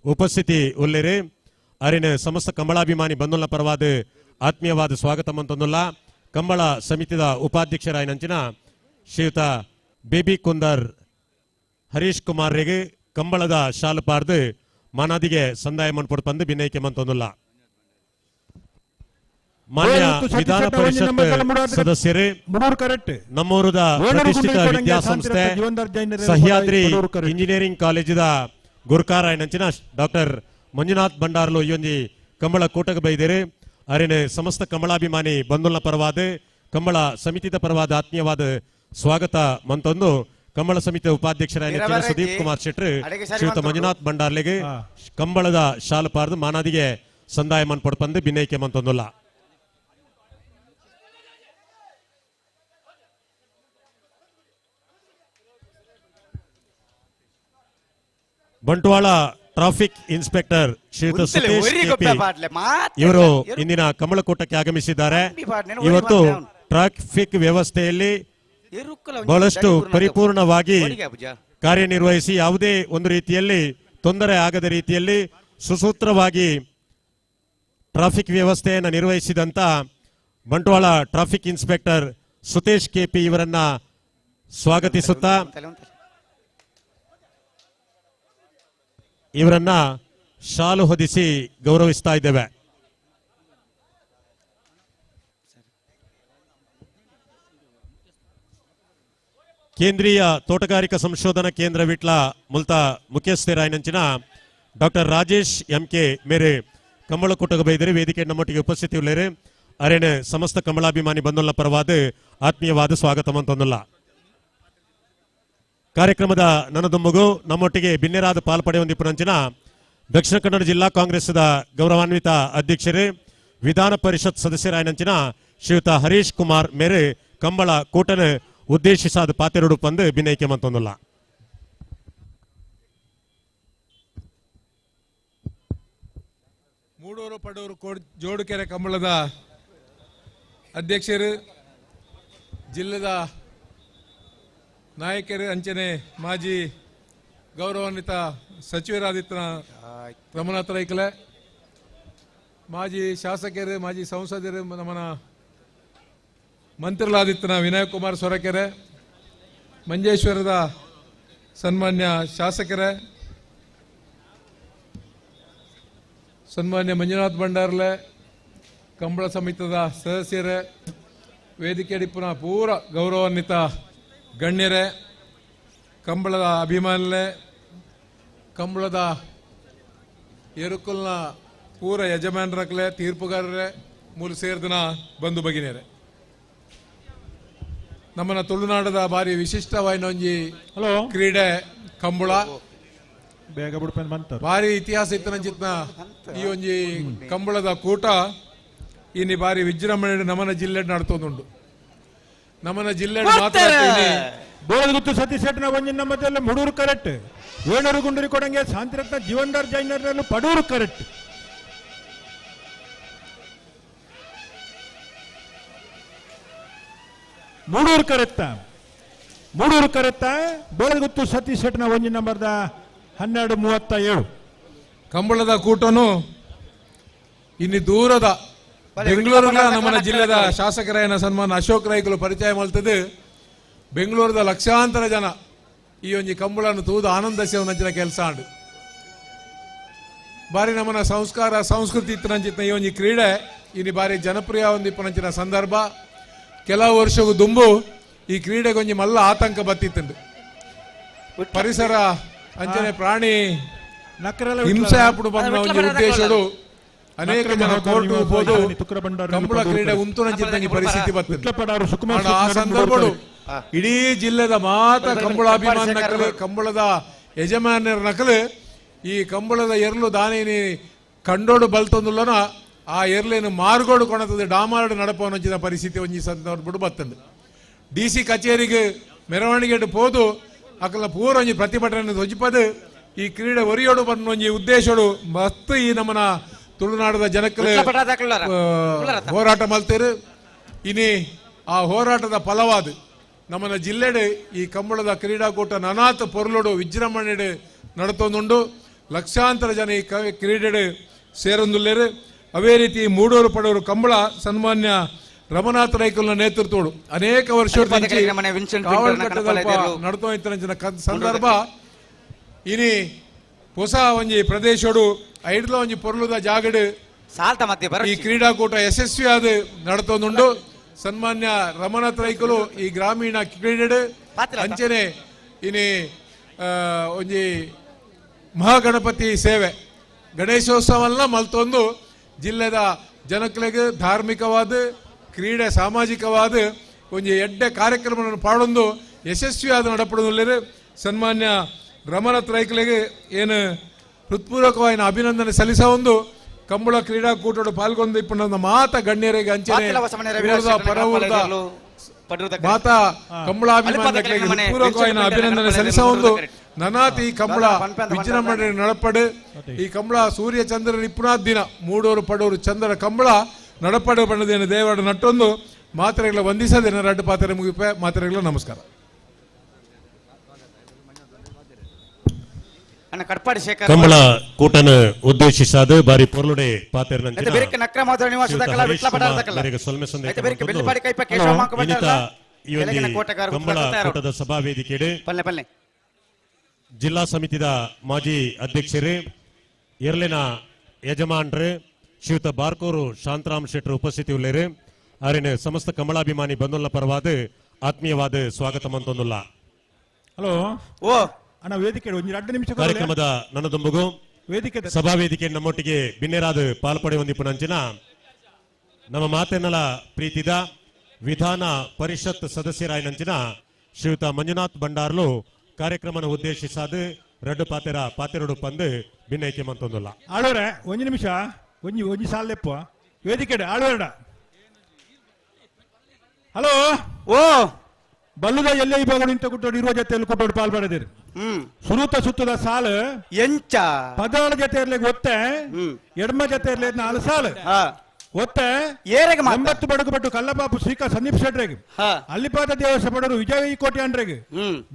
ಉಪಸ್ಥಿತಿ ಉಲ್ಲೇರೆ. ಅರಿನ ಸಮಸ್ತ ಕಂಬಳಾಭಿಮಾನಿ ಬಂಧುಲ ಪರವಾದ ಆತ್ಮೀಯವಾದ ಸ್ವಾಗತ ಮಂತೊಂದುಲ್ಲ. ಕಂಬಳ ಸಮಿತಿದ ಉಪಾಧ್ಯಕ್ಷರಾಯನಂಚಿನ ಶ್ರೀಯುತ ಬೇಬಿ ಕುಂದರ್ ಹರೀಶ್ ಕುಮಾರ್ ರಿಗೆ ಕಂಬಳದ ಶಾಲು ಪಾರ್ದು ಮಾನಾದಿಗೆ ಸಂದಾಯ ಮನ್ಪೊಡು ಪಂದು ಬಿನೈಕೆ ಮಂತೊಂದುಲ್ಲ. ಮಾನ್ಯ ವಿಧಾನ ಪರಿಷತ್ ಸದಸ್ಯರೇ, ನಮ್ಮೂರದ ಪ್ರತಿಷ್ಠಿತ ವಿದ್ಯಾಸಂಸ್ಥೆ ಸಹ್ಯಾದ್ರಿ ಇಂಜಿನಿಯರಿಂಗ್ ಕಾಲೇಜಿದ ಗುರುಕಾರಾಯನಂಚಿನ ಡಾಕ್ಟರ್ ಮಂಜುನಾಥ್ ಭಂಡಾರ್ಲು ಈ ಕಂಬಳ ಕೂಟಕ್ಕೆ ಬೈದೇರೆ. ಅರಿನ ಸಮಸ್ತ ಕಂಬಳಾಭಿಮಾನಿ ಬಂಧುಲ ಪರವಾದ ಕಂಬಳ ಸಮಿತಿದ ಪರವಾದ ಆತ್ಮೀಯವಾದ ಸ್ವಾಗತ ಮಂತೊಂದು ಕಂಬಳ ಸಮಿತಿಯ ಉಪಾಧ್ಯಕ್ಷರಾದ ಸುದೀಪ್ ಕುಮಾರ್ ಶೆಟ್ಟರ್ ಶ್ರೀಯುತ ಮಂಜುನಾಥ್ ಭಂಡಾರ್ಲಿಗೆ ಕಂಬಳದ ಶಾಲು ಪಾರ್ದು ಮಾನಾದಿಗೆ ಸಂದಾಯ ಮನ್ಪೊಡು ಪಂದು ಬಿನೈಕೆ ಮಂತೊಂದುಲ್ಲ. ಬಂಟ್ವಾಳ ಟ್ರಾಫಿಕ್ ಇನ್ಸ್ಪೆಕ್ಟರ್ ಶ್ರೀಯುತ ಸುತೇಶ್ ಕೆಪಿ ಇವರು ಇಂದಿನ ಕಮಲಕೂಟಕ್ಕೆ ಆಗಮಿಸಿದ್ದಾರೆ. ಇವತ್ತು ಟ್ರಾಫಿಕ್ ವ್ಯವಸ್ಥೆಯಲ್ಲಿ ಬಹಳಷ್ಟು ಪರಿಪೂರ್ಣವಾಗಿ ಕಾರ್ಯನಿರ್ವಹಿಸಿ ಯಾವುದೇ ಒಂದು ರೀತಿಯಲ್ಲಿ ತೊಂದರೆ ಆಗದ ರೀತಿಯಲ್ಲಿ ಸುಸೂತ್ರವಾಗಿ ಟ್ರಾಫಿಕ್ ವ್ಯವಸ್ಥೆಯನ್ನು ನಿರ್ವಹಿಸಿದಂತ Bantwal traffic inspector Sutesh KP ಇವರನ್ನ ಸ್ವಾಗತಿಸುತ್ತಾ ಇವರನ್ನ ಶಾಲು ಹೊದಿಸಿ ಗೌರವಿಸ್ತಾ ಇದ್ದೇವೆ. ಕೇಂದ್ರೀಯ ತೋಟಗಾರಿಕಾ ಸಂಶೋಧನಾ ಕೇಂದ್ರ ವಿಟ್ಲ ಮುಲ್ತ ಮುಖ್ಯಸ್ಥರಾಯನಂಚಿನ ಡಾಕ್ಟರ್ ರಾಜೇಶ್ ಎಂ ಕೆ ಮೇರೆ ಕಂಬಳ ಕೂಟಗ ಬೈದರೆ ವೇದಿಕೆ ನಮ್ಮೊಟ್ಟಿಗೆ ಉಪಸ್ಥಿತಿ ಉಳ್ಳೇರು. ಅರೇನೆ ಸಮಸ್ತ ಕಮಲಾಭಿಮಾನಿ ಬಂಧುಲ ಪರವಾದ ಆತ್ಮೀಯವಾದ ಸ್ವಾಗತ ಅಂತಂದುಲ್ಲ. ಕಾರ್ಯಕ್ರಮದ ನನದೊಮ್ಮಗು ನಮ್ಮೊಟ್ಟಿಗೆ ಬಿನ್ನೆರಾದ ಪಾಲ್ಪಡೆಯೊಂದಿಪ್ಪುನಂಚಿನ ದಕ್ಷಿಣ ಕನ್ನಡ ಜಿಲ್ಲಾ ಕಾಂಗ್ರೆಸ್ದ ಗೌರವಾನ್ವಿತ ಅಧ್ಯಕ್ಷರೇ ವಿಧಾನ ಪರಿಷತ್ ಸದಸ್ಯರಾಯನಂಚಿನ ಶ್ರೀಯುತ ಹರೀಶ್ ಕುಮಾರ್ ಮೇರೆ ಕಂಬಳ ಕೂಟನ ಉದ್ದೇಶಿಸಾದ ಪಾತೆರಡು ಪಂದು ಬಿನ್ನೈಕೆ ಮಂತೊಂದುಲ್ಲ. ಮೂಡೂರು ಪಡೂರು ಜೋಡುಕೆರೆ ಕಂಬಳದ ಅಧ್ಯಕ್ಷರು, ಜಿಲ್ಲೆದ ನಾಯಕರು, ಅಂಚನೆ ಮಾಜಿ ಗೌರವಾನ್ವಿತ ಸಚಿವರಾದಿತ್ನ ರಮನಾಥ ರೈಕಲೆ, ಮಾಜಿ ಶಾಸಕರು, ಮಾಜಿ ಸಂಸದರು, ನಮ್ಮನ ಮಂತ್ರಿಗಳಾದಿತ್ನ ವಿನಯ್ ಕುಮಾರ್ ಸೊರಕೆರೆ, ಮಂಜೇಶ್ವರದ ಸನ್ಮಾನ್ಯ ಶಾಸಕರೇ, ಸನ್ಮಾನ್ಯ ಮಂಜುನಾಥ್ ಭಂಡಾರ್ಲೆ, ಕಂಬಳ ಸಮಿತದ ಸದಸ್ಯರೇ, ವೇದಿಕೆ ಪುನಃ ಪೂರ ಗೌರವಾನ್ವಿತ ಗಣ್ಯರೇ, ಕಂಬಳದ ಅಭಿಮಾನಿಗಳೇ, ಕಂಬಳದ ಎರುಕುಲ್ನ ಪೂರ ಯಜಮಾನರಕ್ಲೆ, ತೀರ್ಪುಗಾರರೇ, ಮೂಲ ಸೇರ್ದನ ಬಂಧು ಬಗಿನೇರೆ, ನಮ್ಮನ್ನ ತುಳುನಾಡದ ಭಾರಿ ವಿಶಿಷ್ಟವಾಯಿನೊಂಜಿ ಕ್ರೀಡೆ ಕಂಬಳ. ಭಾರಿ ಇತಿಹಾಸ ಇತ್ತನಂಚಿತ್ನ ಈ ಒಂಜಿ ಕಂಬಳದ ಕೂಟ ಇನಿ ಬಾರಿ ವಿಜೃಂಭಣೆ ನಮನ ಜಿಲ್ಲೆ ನಡ್ತೊಂದುಂಡು. ನಮನ ಜಿಲ್ಲೆ ಮಾತ್ರ ಬೋಳಗುತ್ತು ಸತೀಶ್ ಶೆಟ್ಟನ ಒಂಜಿನ ಮಧ್ಯದಲ್ಲಿ ಮುಡೂರು ಕರೆಕ್ಟ್, ವೇಣೂರು ಗುಂಡೂರಿ ಕೊಡಂಗೆ ಶಾಂತಿರತ್ನ ಜೀವನ್ದಾರ್ ಜೈನರ್ನಲ್ಲೂ ಪಡೂರು ಕರೆಕ್ಟ್. ಮೂಡೂರು ಕರೆಕ್ತ, ಮೂಡೂರು ಕರೆಕ್ತ. ಬೋಳಗುತ್ತು ಸತೀಶ್ ಶೆಟ್ಟನ ಒಂಜಿನ ನಂಬರ್ದ 12:37. ಕಂಬಳದ ಕೂಟನು ಇನ್ನು ದೂರದ ಬೆಂಗಳೂರಿನ ನಮ್ಮನ ಜಿಲ್ಲೆದ ಶಾಸಕರಾಯನ ಸನ್ಮಾನ ಅಶೋಕ್ ರೈಗಳು ಪರಿಚಯ ಮಾಡ್ತದೆ. ಬೆಂಗಳೂರದ ಲಕ್ಷಾಂತರ ಜನ ಈ ಒಂಜಿ ಕಂಬಳನ್ನು ತೂದು ಆನಂದ ಸೇವನಂಚಿನ ಕೆಲಸ ಆಂಡು. ಬಾರಿ ನಮ್ಮನ ಸಂಸ್ಕಾರ ಸಂಸ್ಕೃತಿ ಇತ್ತನಂಚಿತ್ನ ಈ ಒಂಜಿ ಕ್ರೀಡೆ ಇನ್ನು ಬಾರಿ ಜನಪ್ರಿಯ ಒಂದಿಪ್ಪನಂಚಿನ ಸಂದರ್ಭ. ಕೆಲವು ವರ್ಷಗೂ ದುಂಬು ಈ ಕ್ರೀಡೆಗೊಂಜಿ ಮಲ್ಲ ಆತಂಕ ಬತ್ತಿತ್ತುಂಡು. ಪರಿಸರ ಅಂಚನೆ ಪ್ರಾಣಿ ಹಿಂಸೆ ಆಪುಡು ಬಂದ ಒಂಜಿ ಉದ್ದೇಶಡು ಅನೇಕ ಜನ ಕೋರ್ಟ್ ಹೋದು ಕಂಬಳ ಕ್ರೀಡೆ ಉಂತುನಂಚಿತ್ತಂಗಿ ಪರಿಸ್ಥಿತಿ ಬರ್ತದೆ. ಆ ಸಂದರ್ಭಡು ಇಡೀ ಜಿಲ್ಲೆದ ಮಾತ ಕಂಬಳಾಭಿಮಾನ ನಕಲು, ಕಂಬಳದ ಯಜಮಾನ್ಯರ ನಕಲು ಈ ಕಂಬಳದ ಎರ್ಲು ದಾನೇನಿ ಕಂಡೋಡು ಬಲ್ತೊಂದುಲ್ಲನ ಆ ಎರ್ಲೇನು ಮಾರ್ಗೋಡು ಕೊಣತದೆ ಡಾಮಾರ್ಡು ನಡಪವನಂಚಿನ ಪರಿಸ್ಥಿತಿ ಒಂಜಿ ಸಂದರ್ಭಡು ಬರ್ತದೆ. ಡಿ ಸಿ ಕಚೇರಿಗೆ ಮೆರವಣಿಗೆ ಪೋದು ಅಕಲ ಪೂರ ಒಂಜಿ ಪ್ರತಿಭಟನೆ ಧ್ವಜಿಪದು ಈ ಕ್ರೀಡೆ ಒರಿಯೋಡು ಬನ್ನ ಒಂಜಿ ಉದ್ದೇಶಡು ಮಸ್ತ್ ಈ ನಮ್ಮನ ತುಳುನಾಡದ ಜನಕ್ಕಲು ಹೋರಾಟ ಮಲ್ತೇರು. ಇನಿ ಆ ಹೋರಾಟದ ಫಲವಾದ ನಮ್ಮನ ಜಿಲ್ಲೆಡು ಈ ಕಂಬಳದ ಕ್ರೀಡಾಕೂಟ ನನಾತ್ ಪೊರ್ಲುಡು ವಿಜೃಂಭಣೆಡು ನಡತೊಂದುಂಡು. ಲಕ್ಷಾಂತರ ಜನ ಈ ಕ್ರೀಡೆಡು ಸೇರೊಂದುಲ್ಲೇರು. ಅವೇ ರೀತಿ ಮೂಡೂರು ಪಡೂರು ಕಂಬಳ ಸನ್ಮಾನ್ಯ ರಮನಾಥ ರೈಕುಲ್ನ ನೇತೃತ್ವಡು ಅನೇಕ ವರ್ಷ ನಡ್ತೋ ಸಂದರ್ಭ ಇನಿ ಹೊಸ ಒಂಜಿ ಪ್ರದೇಶಡು ಐಡ್ಲ ಒಂಜಿ ಪೊರ್ಲುದ ಜಾಗಡು ಈ ಕ್ರೀಡಾಕೂಟ ಯಶಸ್ವಿಯಾದ ನಡತೊಂದುಂಡು. ಸನ್ಮಾನ್ಯ ರಮನಾಥ ರೈಕುಲು ಈ ಗ್ರಾಮೀಣ ಕ್ರೀಡೆ ಅಂಚನೆ ಇನಿ ಒಂಜಿ ಮಹಾಗಣಪತಿ ಸೇವೆ ಗಣೇಶೋತ್ಸವಲ್ಲ ಮಲ್ತೊಂದು ಜಿಲ್ಲೆದ ಜನಕ್ಲೆಗ್ ಧಾರ್ಮಿಕವಾದ ಕ್ರೀಡೆ ಸಾಮಾಜಿಕವಾದ ಒಂಜಿ ಎಡ್ಡೆ ಕಾರ್ಯಕ್ರಮವನ್ನು ಪಾಡೊಂದು ಯಶಸ್ವಿಯಾದ ನಡಪಡುವುದಿಲ್ಲ. ಸನ್ಮಾನ್ಯ ರಮನಾಥ್ ರೈಕುಲೆಗೆ ಏನು ಹೃತ್ಪೂರ್ವಕವಾದ ಅಭಿನಂದನೆ ಸಲ್ಲಿಸ ಒಂದು ಕಂಬಳ ಕ್ರೀಡಾಕೂಟಡು ಪಾಲ್ಗೊಂಡು ಇಪ್ಪುನ ಮಾತ ಗಣ್ಯರಿಗೆ ಅಂಚನೆ ಪರವೂರದ ಮಾತಾ ಕಂಬಳಾಭಿಮಾನಿಗಳಿಗೆ ಹೃತ್ಪೂರ್ವಕವಾದ ಅಭಿನಂದನೆ ಸಲ್ಲಿಸ ಒಂದು ನನಾತಿ ಕಂಬಳ ವಿಜೃಂಭಣೆ ನಡಪಡು. ಈ ಕಂಬಳ ಸೂರ್ಯ ಚಂದ್ರನ ಇಪ್ಪುನಾದ್ ದಿನ ಮೂಡೂರು ಪಡೂರು ಚಂದ್ರ ಕಂಬಳ ನಡಪಡು ಬಣ್ಣದೇನು ದೇವರ ನಟ್ಟೊಂದು ಮಾತ್ರೆಗಳ ವಂದಿಸದೇನ ರಡ್ಡು ಪಾತ್ರೆ ಮುಗಿಪೆ ಮಾತ್ರೆಗಳ ನಮಸ್ಕಾರ. ಕಂಬಳ ಕೂಟನ ಉದ್ದೇಶಿಸಾದ ಬಾರಿ ಪೊರ್ಲುಡೆ ಪಾತೆರ್ನಂಚಿನ ಕಂಬಳ ಕೂಟದ ಸಭಾ ವೇದಿಕೆಡೆ ಜಿಲ್ಲಾ ಸಮಿತಿದ ಮಾಜಿ ಅಧ್ಯಕ್ಷರೇ ಎರ್ಲಿನ ಯಜಮಾನ್ರೆ ಶ್ರೀಯುತ ಬಾರ್ಕೂರು ಶಾಂತರಾಮ್ ಶೆಟ್ಟರು ಉಪಸ್ಥಿತಿ ಉಳ್ಳೇರು. ಆರಿನ ಸಮಸ್ತ ಕಮಲಾಭಿಮಾನಿ ಬಂಧುಲ ಪರವಾದ ಆತ್ಮೀಯವಾದ ಸ್ವಾಗತ ಮಂತೊಂದುಲ್ಲ. ಹಲೋ ಓ ಅಣ್ಣ ವೇದಿಕೆ ಒಂಜಿ 2 ನಿಮಿಷ ಕಾರ್ಯಕ್ರಮದ ನನ್ನದೊಂಬುಗು ವೇದಿಕೆ ಸಭಾ ವೇದಿಕೆ ನಮ್ಮೊಟ್ಟಿಗೆ ಬಿನ್ನೆರಾದ ಪಾಲ್ಪಡೆ ಹೊಂದಿಪ್ಪುನಂಚಿನ ನಮ್ಮ ಮಾತೆನ್ನಲ ಪ್ರೀತಿದ ವಿಧಾನ ಪರಿಷತ್ ಸದಸ್ಯರಾಯನಂಚಿನ ಶ್ರೀಯುತ ಮಂಜುನಾಥ್ ಭಂಡಾರ್ಲು ಕಾರ್ಯಕ್ರಮನ ಉದ್ದೇಶಿಸಾದ ರಡ್ಡು ಪಾತೆರ ಪಾತೆರಡು ಪಂದು ಭಿನ್ನೈಕೆ ಮಂತೊಂದುಲ್ಲ. ಆಳೋರೆ ಒಂಜಿ ನಿಮಿಷ ಒಂಜಿ ಒಂಜಿ ಸಾಲೆಪ್ಪ ವೇದಿಕೆ ಆಳೋರಡ. ಹಲೋ ಓ ಬಲ್ಲುದ ಎಲ್ಲೇ ಇವಾಗ ನಿಂತ ಕುಟ್ಟೋಡು ಇರುವ ಜೊತೆಯಲ್ಲಿ ಕುಟ್ಟೋಡು ಪಾಲ್ಪಡೆದಿರಿ. ಸುರುತ ಸುತ್ತದ ಸಾಲು ಎಂಚ ಪದಾಳ ಜೊತೆ ಇರ್ಲಿ ಒತ್ತೆ ಎಡಮ ಜೊತೆ ಇರ್ಲಿ 4 ಸಾಲು ಒತ್ತೆ 9 ಬಡಗು ಪಟ್ಟು ಕಲ್ಲಪಾಪು ಶ್ರೀಕಾ ಸಂದೀಪ್ ಶೆಟ್ರೆಗ್, ಅಲ್ಲಿಪಾದ ದೇವಸ್ಥಾನ ಪಡರು ವಿಜಯ ಕೋಟಿ ಅಂಡ್ರೆಗ್,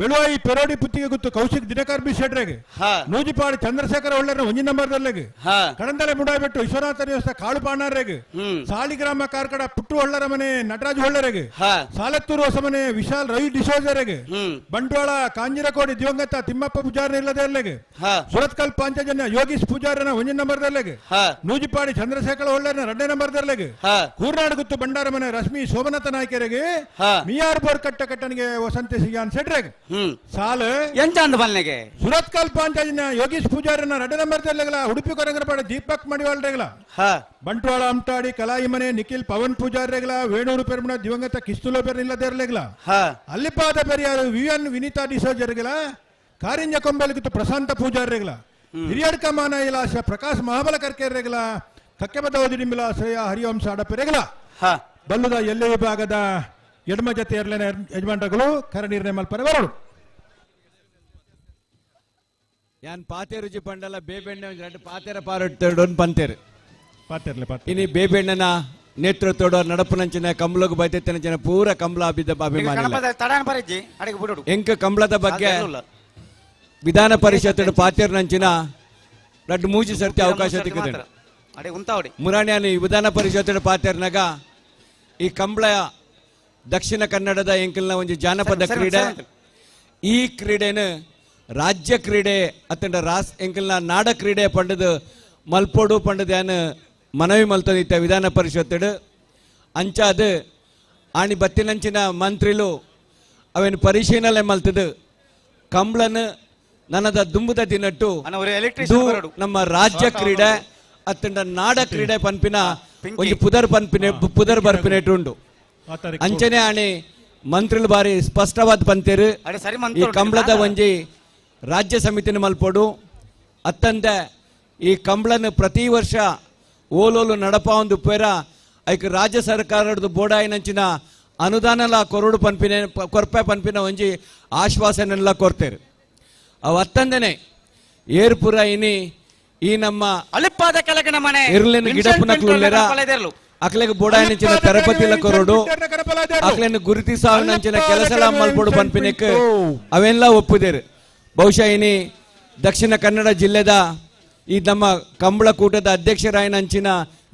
ಬೆಳುವಾಯಿ ಪೆರೋಡಿ ಪುತ್ತಿಗೆ ಗುತ್ತು ಕೌಶಿಕ್ ದಿನಕರ್ ಬಿ ಶೆಟ್ರೆಗ್, ನೂಜಿಪಾಡಿ ಚಂದ್ರಶೇಖರ ಒಳ್ಳೆರ ಒಂಜಿ ನಂಬರ್ದಲ್ಲೆಗ್, ಕಡಂದಲೆ ಮುಡಾಯ್ಬೆಟ್ಟು ವಿಶ್ವನಾಥ ದೇವಸ್ಥಾನ ಕಾಳು ಪಾಣಾರೆಗ್, ಸಾಲಿಗ್ರಾಮ ಕಾರ್ಕಡ ಪುಟ್ಟು ಹೊಳ್ಳರ ಮನೆ ನಟರಾಜ್ ಹೊಳ್ಳರೆಗ್, ಸಾಲತ್ತೂರು ಹೊಸಮನೆ ವಿಶಾಲ್ ರವಿ ಡಿಸೋಜರೆಗ್, ಬಂಟ್ವಾಳ ಕಾಂಜಿರಕೋಡಿ ದಿವಂಗತ ತಿಮ್ಮಪ್ಪ ಪೂಜಾರನ ಇಲ್ಲದೆ ಇರ್ಲೆಗ್, ಸುರತ್ಕಲ್ ಪಾಂಚಜನ್ಯ ಯೋಗೀಶ್ ಪೂಜಾರನ ಒಂಜಿ ನಂಬರ್ದಲ್ಲೆಗ್, ನೂಜಿಪಾಡಿ ಚಂದ್ರಶೇಖರ ಹೊಳ್ಳರನ 2ನೇ ನಂಬರ್ ಕೂರ್ನಾಡು ಗುತ್ತು ಭಂಡಾರ ಮನೆ ರಶ್ಮಿ ಸೋಮನಾಥ ನಾಯ್ಕರಿಗೆ, ಮಿಯಾರ್ ಬೋರ್ ಕಟ್ಟ ಕಟ್ಟನಿಗೆ ವಸಂತ ಸಿಗಾನ್ ಸೆಟ್ರೆಗ್ ಸಾಲು ಎಂಚಾಂದ ಬಲ್ನೆಗೆ ಸುರತ್ಕಲ್ ಪಾಂಚಾಜಿನ ಯೋಗೀಶ್ ಪೂಜಾರನ 2 ನಂಬರ್ ದರ್ಲೆಗಲ, ಉಡುಪಿ ಕೊರಂಗರಪಾಡ ದೀಪಕ್ ಮಡಿವಾಳ್ರೆಗಲ, ಬಂಟ್ವಾಳ ಅಂಟಾಡಿ ಕಲಾಯಿ ಮನೆ ನಿಖಿಲ್ ಪವನ್ ಪೂಜಾರ್ರೆಗಲ, ವೇಣೂರು ಪೆರ್ಮಣ ದಿವಂಗತ ಕಿಸ್ತುಲೋ ಪೆರ್ ಇಲ್ಲದೇರ್ಲೆಗಲ, ಅಲ್ಲಿಪಾದ ಪೆರಿಯಾರು ವಿ ಎನ್ ವಿನೀತಾ ಡಿಸೋಜರ್ಗಲ, ಕಾರಿಂಜ ಕೊಂಬೆಲಗುತ್ತು ಪ್ರಶಾಂತ ಪೂಜಾರ್ರೆಗಲ, ಹಿರಿಯಡ್ಕ ಮಾನ ಇಲಾಷ ಪ್ರಕಾಶ್ ಮಹಾಬಲ ಕರ್ಕೆರ್ರೆಗಲ, ಕಕ್ಕೆಬದ ಓದಿಡಿಂಬಿಲ ಶ್ರೇಯ ಹರಿವಂಶ ಅಡಪೆರೆಗಲ. ಬಲ್ಲುದ ಎಲ್ಲೆ ವಿಭಾಗದ ಎಡಮ ಜತೆ ಎರಲೇನ ಯಜಮಾನರುಗಳು ಕರ ನಿರ್ಣಯ ಮಲ್ಪರೆ ಬರೋಡು. ಯಾನ್ ಪಾತೆ ರುಚಿ ಪಂಡಲ ಬೇಬೆಣ್ಣೆ ಒಂಜಿ ರಡ್ಡ್ ಪಾತೆರ ಪಾರೊಡ್ತೇಡು ಪಂತೇರು ಪಾತೆರ್ಲೆ ಪಾತೆ. ಇನಿ ಬೇಬೆಣ್ಣನ ನೇತೃತ್ವದ ನಡಪುನಂಚಿನ ಕಂಬಳಗು ಬೈತೆತ್ತಿನಂಚಿನ ಪೂರ ಕಂಬಳ ಅಭಿದ ಅಭಿಮಾನಿ ಎಂಕ ಕಂಬಳದ ಬಗ್ಗೆ ವಿಧಾನ ಪರಿಷತ್ ಪಾತೆರ್ನಂಚಿನ ರಡ್ಡ್ ಮೂಜಿ ಸರ್ತಿ ಅವಕಾಶ ತಿಕ್ಕುದು. ಮುರಾಣಿಯಾನಿ ವಿಧಾನ ಪರಿಷತ್ ಪಾತೆರ್ನಾಗ ಈ ಕಂಬಳ ದಕ್ಷಿಣ ಕನ್ನಡದ ಎಂಕಲ್ನ ಒಂದು ಜಾನಪದ ಕ್ರೀಡೆ. ಈ ಕ್ರೀಡೆನು ರಾಜ್ಯ ಕ್ರೀಡೆ ಅತ್ತಂಡ ರಾಸ್ ಎಂಕಲ್ನ ನಾಡ ಕ್ರೀಡೆ ಪಂಡದು ಮಲ್ಪೋಡು ಪಂಡದ ಯಾನು ಮನವಿ ಮಲ್ತದಿತ್ತ ವಿಧಾನ ಪರಿಷತ್ ಅಂಚಾದ ಆಣಿ ಬತ್ತಿನಂಚಿನ ಮಂತ್ರಿಲು ಅವೇನು ಪರಿಶೀಲನೆ ಮಲ್ತದು ಕಂಬಳನು ನನ್ನದ ದುಂಬುದ ದಿನಟ್ಟು ನಮ್ಮ ರಾಜ್ಯ ಕ್ರೀಡೆ ಅತ್ತಂಡ ನಾಡ ಕ್ರೀಡೆ ಪನ್ಪಿನ ಒಂಜಿ ಪುದರ್ ಪನ್ಪಿನ ಪುದರ್ ಬರ್ಪಿನೆಟ್ಟು ಉಂಡು. ಅಂಚನೆ ಆಣಿ ಮಂತ್ರಿಲು ಬಾರಿ ಸ್ಪಷ್ಟವಾದ ಪಂತೇರು ಈ ಕಂಬಳದ ಒಂಜಿ ರಾಜ್ಯ ಸಮಿತಿನ ಮಲ್ಪೋಡು ಅತ್ತಂದೆ ಈ ಕಂಬಳನ ಪ್ರತಿ ವರ್ಷ ಓಲೋಲು ನಡಪ ಒಂದು ಪೇರ ಐಕ್ ರಾಜ್ಯ ಸರ್ಕಾರದ ಬೋಡಾಯಿನಂಚಿನ ಅನುದಾನಲ ಕೊರಡು ಪನ್ಪಿನ ಕೊರ್ಪೆ ಪನ್ಪಿನ ಒಂಜಿ ಆಶ್ವಾಸನೆಲ್ಲ ಕೊರ್ತೇರು. ಅವು ಅತ್ತಂದನೆ ಏರ್ಪುರ ಇನಿ ಈ ನಮ್ಮ ಅಲಿಪ್ಪಾದ ಕೆಳಗಿನ ಮನೆ ಇರ್ಲಿನ ಗಿಡಪುನಕ್ಲು ಅಕ್ಲೆಗ್ ಬೋಡಾಯಿನಂಚಿನ ತರಪತಿಲ ಕೊರಡು ಅಕ್ಲೆನ ಗುರುತಿಸಾವನಂಚಿನ ಕೆಲಸಲ ಮಲ್ಪೋಡು ಪನ್ಪಿನಕ್ ಅವೆಲ್ಲ ಒಪ್ಪುದೇರು. ಬಹುಶಃ ಇನಿ ದಕ್ಷಿಣ ಕನ್ನಡ ಜಿಲ್ಲೆದ ಈ ನಮ್ಮ ಕಂಬಳಕೂಟದ ಅಧ್ಯಕ್ಷರಾಯನಂಚಿನ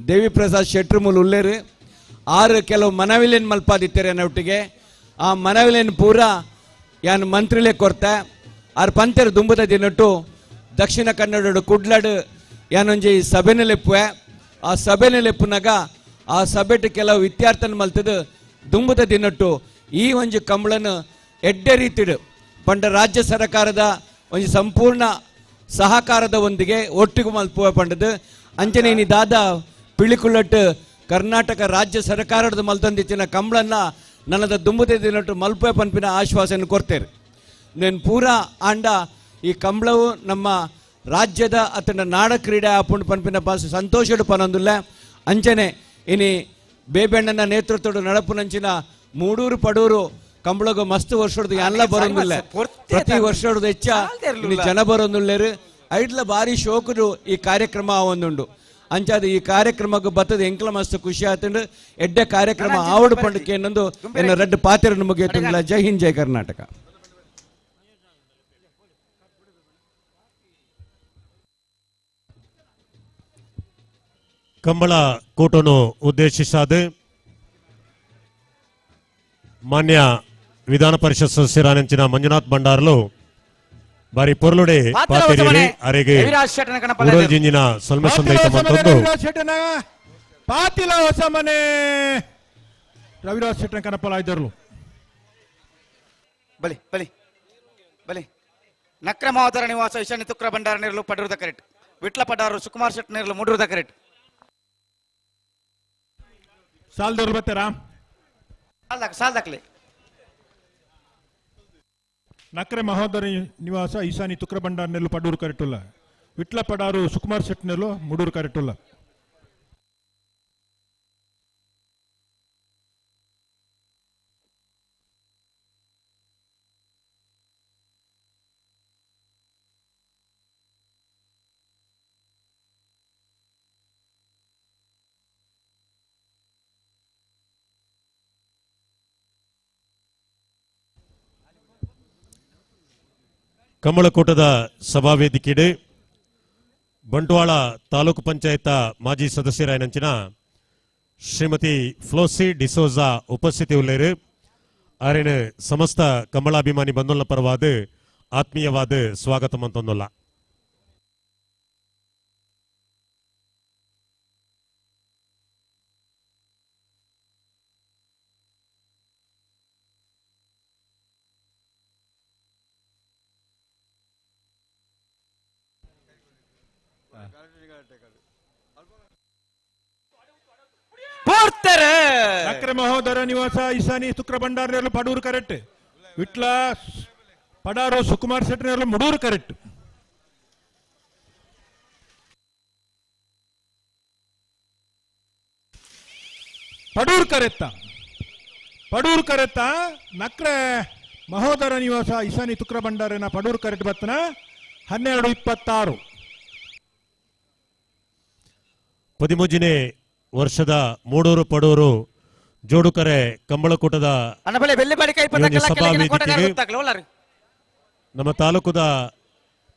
ದೇವಿಪ್ರಸಾದ್ ಶೆಟ್ರುಮುಲ್ ಉಲ್ಲೇರು ಆರು ಕೆಲವು ಮನವಿಲೇನು ಮಲ್ಪಾದಿತ್ತಾರೆ ಅನ್ನೊಟ್ಟಿಗೆ ಆ ಮನವಿಲೇನು ಪೂರ ಯಾನ್ ಮಂತ್ರಿಲೇ ಕೊರ್ತೆ ಆರು ಪಂತೆರು ದುಂಬುದ ದಿನಟ್ಟು ದಕ್ಷಿಣ ಕನ್ನಡ ಕುಡ್ಲಾಡು ಯಾನೊಂಜಿ ಸಭೆನಲೆಪ್ಪುವೆ ಆ ಸಭೆನಲೆಪ್ಪುನಾಗ ಆ ಸಭೆಟ್ ಕೆಲವು ವಿದ್ಯಾರ್ಥನ ಮಲ್ತದು ದುಂಬುದ ದಿನಟ್ಟು ಈ ಒಂಜಿ ಕಂಬಳನು ಎಡ್ಡೆ ರೀತಿಡು ಪಂಡ ರಾಜ್ಯ ಸರ್ಕಾರದ ಒಂಜಿ ಸಂಪೂರ್ಣ ಸಹಕಾರದ ಒಂದಿಗೆ ಒಟ್ಟಿಗೆ ಮಲ್ಪುವೆ ಪಂಡದು ಅಂಚನೆ ಇನಿ ದಾದ ಪಿಳಿಕುಳ್ಳಟ್ಟು ಕರ್ನಾಟಕ ರಾಜ್ಯ ಸರ್ಕಾರದ ಮಲ್ತಂದಿಚ್ಚಿನ ಕಂಬಳನ್ನ ನನ್ನದ ದುಂಬುದ ದಿನಟ್ಟು ಮಲ್ಪುವೆ ಪನ್ಪಿನ ಆಶ್ವಾಸನೆ ಕೊಡ್ತೇನೆ. నేను ಪೂರಾ ಆಂಡ ಈ ಕಂಬಳವು ನಮ್ಮ ರಾಜ್ಯದ ಅತನ ನಾಡ ಕ್ರೀಡೆ ಆಪುಂಡು ಪನ್ಪಿನ ಪಾಸ್ ಸಂತೋಷಡು ಪನೊಂದುಲ್ಲ. ಅಂಚನೆ ಇನಿ ಬೇಬೆಣ್ಣನ ನೇತೃತ್ವದ ನಡಪುನಂಚಿನ ಮೂಡೂರು ಪಡೂರು ಕಂಬಳಗು ಮಸ್ತ್ ವರ್ಷದ ಎಲ್ಲ ಬರೋದಿಲ್ಲ, ಪ್ರತಿ ವರ್ಷದ ಹೆಚ್ಚ ಇನಿ ಜನ ಬರೋದಿಲ್ಲೇರು ಐಡ್ಲ ಭಾರಿ ಶೋಕರು ಈ ಕಾರ್ಯಕ್ರಮ ಒಂದುಂಡು. ಅಂಚಾದ ಈ ಕಾರ್ಯಕ್ರಮಕ್ಕೆ ಬತ್ತದ ಎಂಕ್ಲ ಮಸ್ತ್ ಖುಷಿ ಆತಂಡು ಎಡ್ಡೆ ಕಾರ್ಯಕ್ರಮ ಆವಡು ಪಂಡಕ್ಕೆ ಏನೊಂದು ಎನ್ನ ರಡ್ಡು ಪಾತ್ರ ಮುಗಿಯುತ್ತಿಲ್ಲ. ಜೈ ಹಿಂದ್, ಜೈ ಕರ್ನಾಟಕ. ಕಂಬಳ ಕೂಟವನ್ನು ಉದ್ದೇಶಿಸಾದ ಮಾನ್ಯ ವಿಧಾನ ಪರಿಷತ್ ಸದಸ್ಯರಾನಂಚಿನ ಮಂಜುನಾಥ್ ಭಂಡಾರ್ಲು ಬಾರಿ ಪೊರ್ಲುಡೆ ಪಾತೆರಿಯಲಿ ಅರೆಗೆ ಉಡಲ್ ಜಿಂಜಿನ ಸೊಲ್ಮೆ ಸಂದೈತ ಮಂತೊಂದು ಪಾತಿಲ ಹೊಸ ಮನೆ ರವಿರಾಜ್ ಶೆಟ್ಟನ ಕನಪಲ ಇದ್ದರು. ಬಲಿ ಬಲಿ ಬಲಿ ನಕ್ರ ಮಹೋದರ ನಿವಾಸ ಈಶಾನ್ಯ ತುಕ್ರ ಭಂಡಾರ ನೀರಲು ಪಡೂರುದ ಕರೆಟ್ ವಿಟ್ಲ ಪಡಾರು ಸುಕುಮಾರ್ ಶೆಟ್ ನೀರಲು ಮೂಡೂರುದ ಕರೆಟ್ ಸಾಲ್ದವ್ರು ಬರ್ತಾರಾ ಸಾಲ್ದಾಕ್ಲಿ ನಕ್ರೆ ಮಹೋದರ ನಿವಾಸ ಈಶಾನಿ ತುಕ್ರ ಭಂಡಾರ ನೆಲ್ಲು ಪಡೂರು ಕರೆಟುಲ್ಲ ವಿಟ್ಲ ಪಡಾರು ಸುಕುಮಾರ್ ಶೆಟ್ ನೆಲ್ಲು ಮುಡೂರು ಕರೆಟುಲ್ಲ ಕಂಬಳಕೂಟದ ಸಭಾವೇದಿಕೆಡೆ ಬಂಟ್ವಾಳ ತಾಲೂಕು ಪಂಚಾಯತ್ ಮಾಜಿ ಸದಸ್ಯರಾಯನಂಚಿನ ಶ್ರೀಮತಿ ಫ್ಲೋಸಿ ಡಿಸೋಜಾ ಉಪಸ್ಥಿತಿ ಉಳ್ಳೇರು ಆರಿನ ಸಮಸ್ತ ಕಮಲಾಭಿಮಾನಿ ಬಂಧುಲ ಪರವಾದ ಆತ್ಮೀಯವಾದ ಸ್ವಾಗತ ಮಂತೊಂದುಲ್ಲ. ನಕ್ರೆ ಮಹೋದರ ನಿವಾಸ ಈಶಾನಿ ತುಕ್ರ ಭಂಡಾರ ಪಡೂರು ಕರೆಕ್ಟ್ ವಿಟ್ಲ ಪಡಾರು ಸುಕುಮಾರ್ ಶೆಟ್ಟರ್ ಮುಡೂರು ಕರೆಕ್ಟ್ ಪಡೂರು ಕರೆತ್ತ ಪಡೂರು ಕರೆತ್ತ ನಕ್ರೆ ಮಹೋದರ ನಿವಾಸ ಈಶಾನಿ ತುಕ್ರ ಭಂಡಾರನ ಪಡೂರು ಕರೆಕ್ಟ್ ಬತ್ತನ 12:26. 13ನೇ ವರ್ಷದ ಮೂಡೂರು ಪಡೂರು ಜೋಡುಕರೆ ಕಂಬಳಕೂಟದ ಸಭಾ ವೇದಿಕೆಗೆ ನಮ್ಮ ತಾಲೂಕುದ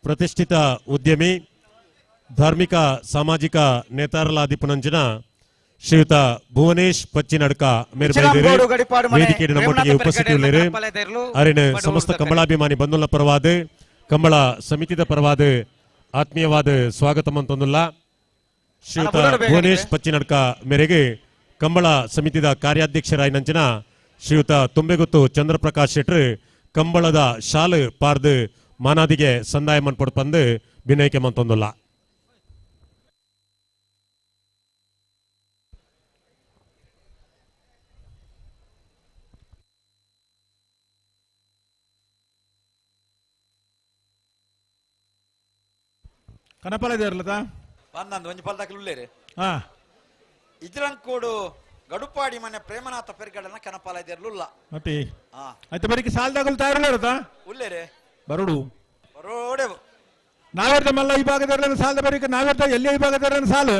ಪ್ರತಿಷ್ಠಿತ ಉದ್ಯಮಿ ಧಾರ್ಮಿಕ ಸಾಮಾಜಿಕ ನೇತಾರಲಾದಿಪನಂಜಿನ ಶ್ರೀಯುತ ಭುವನೇಶ್ ಪಚ್ಚಿನಡ್ಕ ಮೇರೆ ವೇದಿಕೆ ನಮ್ಮೊಟ್ಟಿಗೆ ಉಪಸ್ಥಿತಿ ಉಳ್ಳೇರು. ಅರಿನ ಸಮಸ್ತ ಕಂಬಳಾಭಿಮಾನಿ ಬಂಧುಲ ಪರವಾದ ಕಂಬಳ ಸಮಿತಿದ ಪರವಾದ ಆತ್ಮೀಯವಾದ ಸ್ವಾಗತ ಮಂತೊಂದುಲ್ಲ. ಶ್ರೀಯುತ ಭುವನೇಶ್ ಪಚ್ಚಿನಡ್ಕ ಮೇರೆಗೆ ಕಂಬಳ ಸಮಿತಿದ ಕಾರ್ಯಾಧ್ಯಕ್ಷರಾಯಿನಂಚಿನ ಶ್ರೀಯುತ ತುಂಬೆಗುತ್ತು ಚಂದ್ರಪ್ರಕಾಶ್ ಶೆಟ್ರು ಕಂಬಳದ ಶಾಲು ಪಾರ್ದು ಮಾನಾದಿಗೆ ಸಂದಾಯ ಮನ್ಪೊಡ್ ಪಂದು ಬಿನೈಕೆ ಮಂತೊಂದುಲ್ಲ. ಕನಪಲ ಇರ್ಲತಾ ಒಂದೊಂದು ಒಂಜಿ ಪಲ್ದಾಕಲು ಉಳ್ಳೇರು ಹಾ ಇಜ್ರಂಕೋಡು ಗಡುಪಾಡಿ ಮನೆ ಪ್ರೇಮನಾಥ ಪೆರ್ಗಡನ ಕನಪಾಲ ಇದಿರ್ಲುಲ್ಲ ಮತ್ತೆ ಆಯ್ತು ಬರೀ ಸಾಲ್ದಾಗಲು ತಯಾರಿಲ್ಲ ಉಳ್ಳೇರೆ ಬರೋಡು ಬರೋಡೆ ನಾವೇರ್ದ ಮಲ್ಲ ಈ ಭಾಗದ ಸಾಲದ ಬರೀ ನಾವೇರ್ದ ಎಲ್ಲೇ ವಿಭಾಗದ ಸಾಲು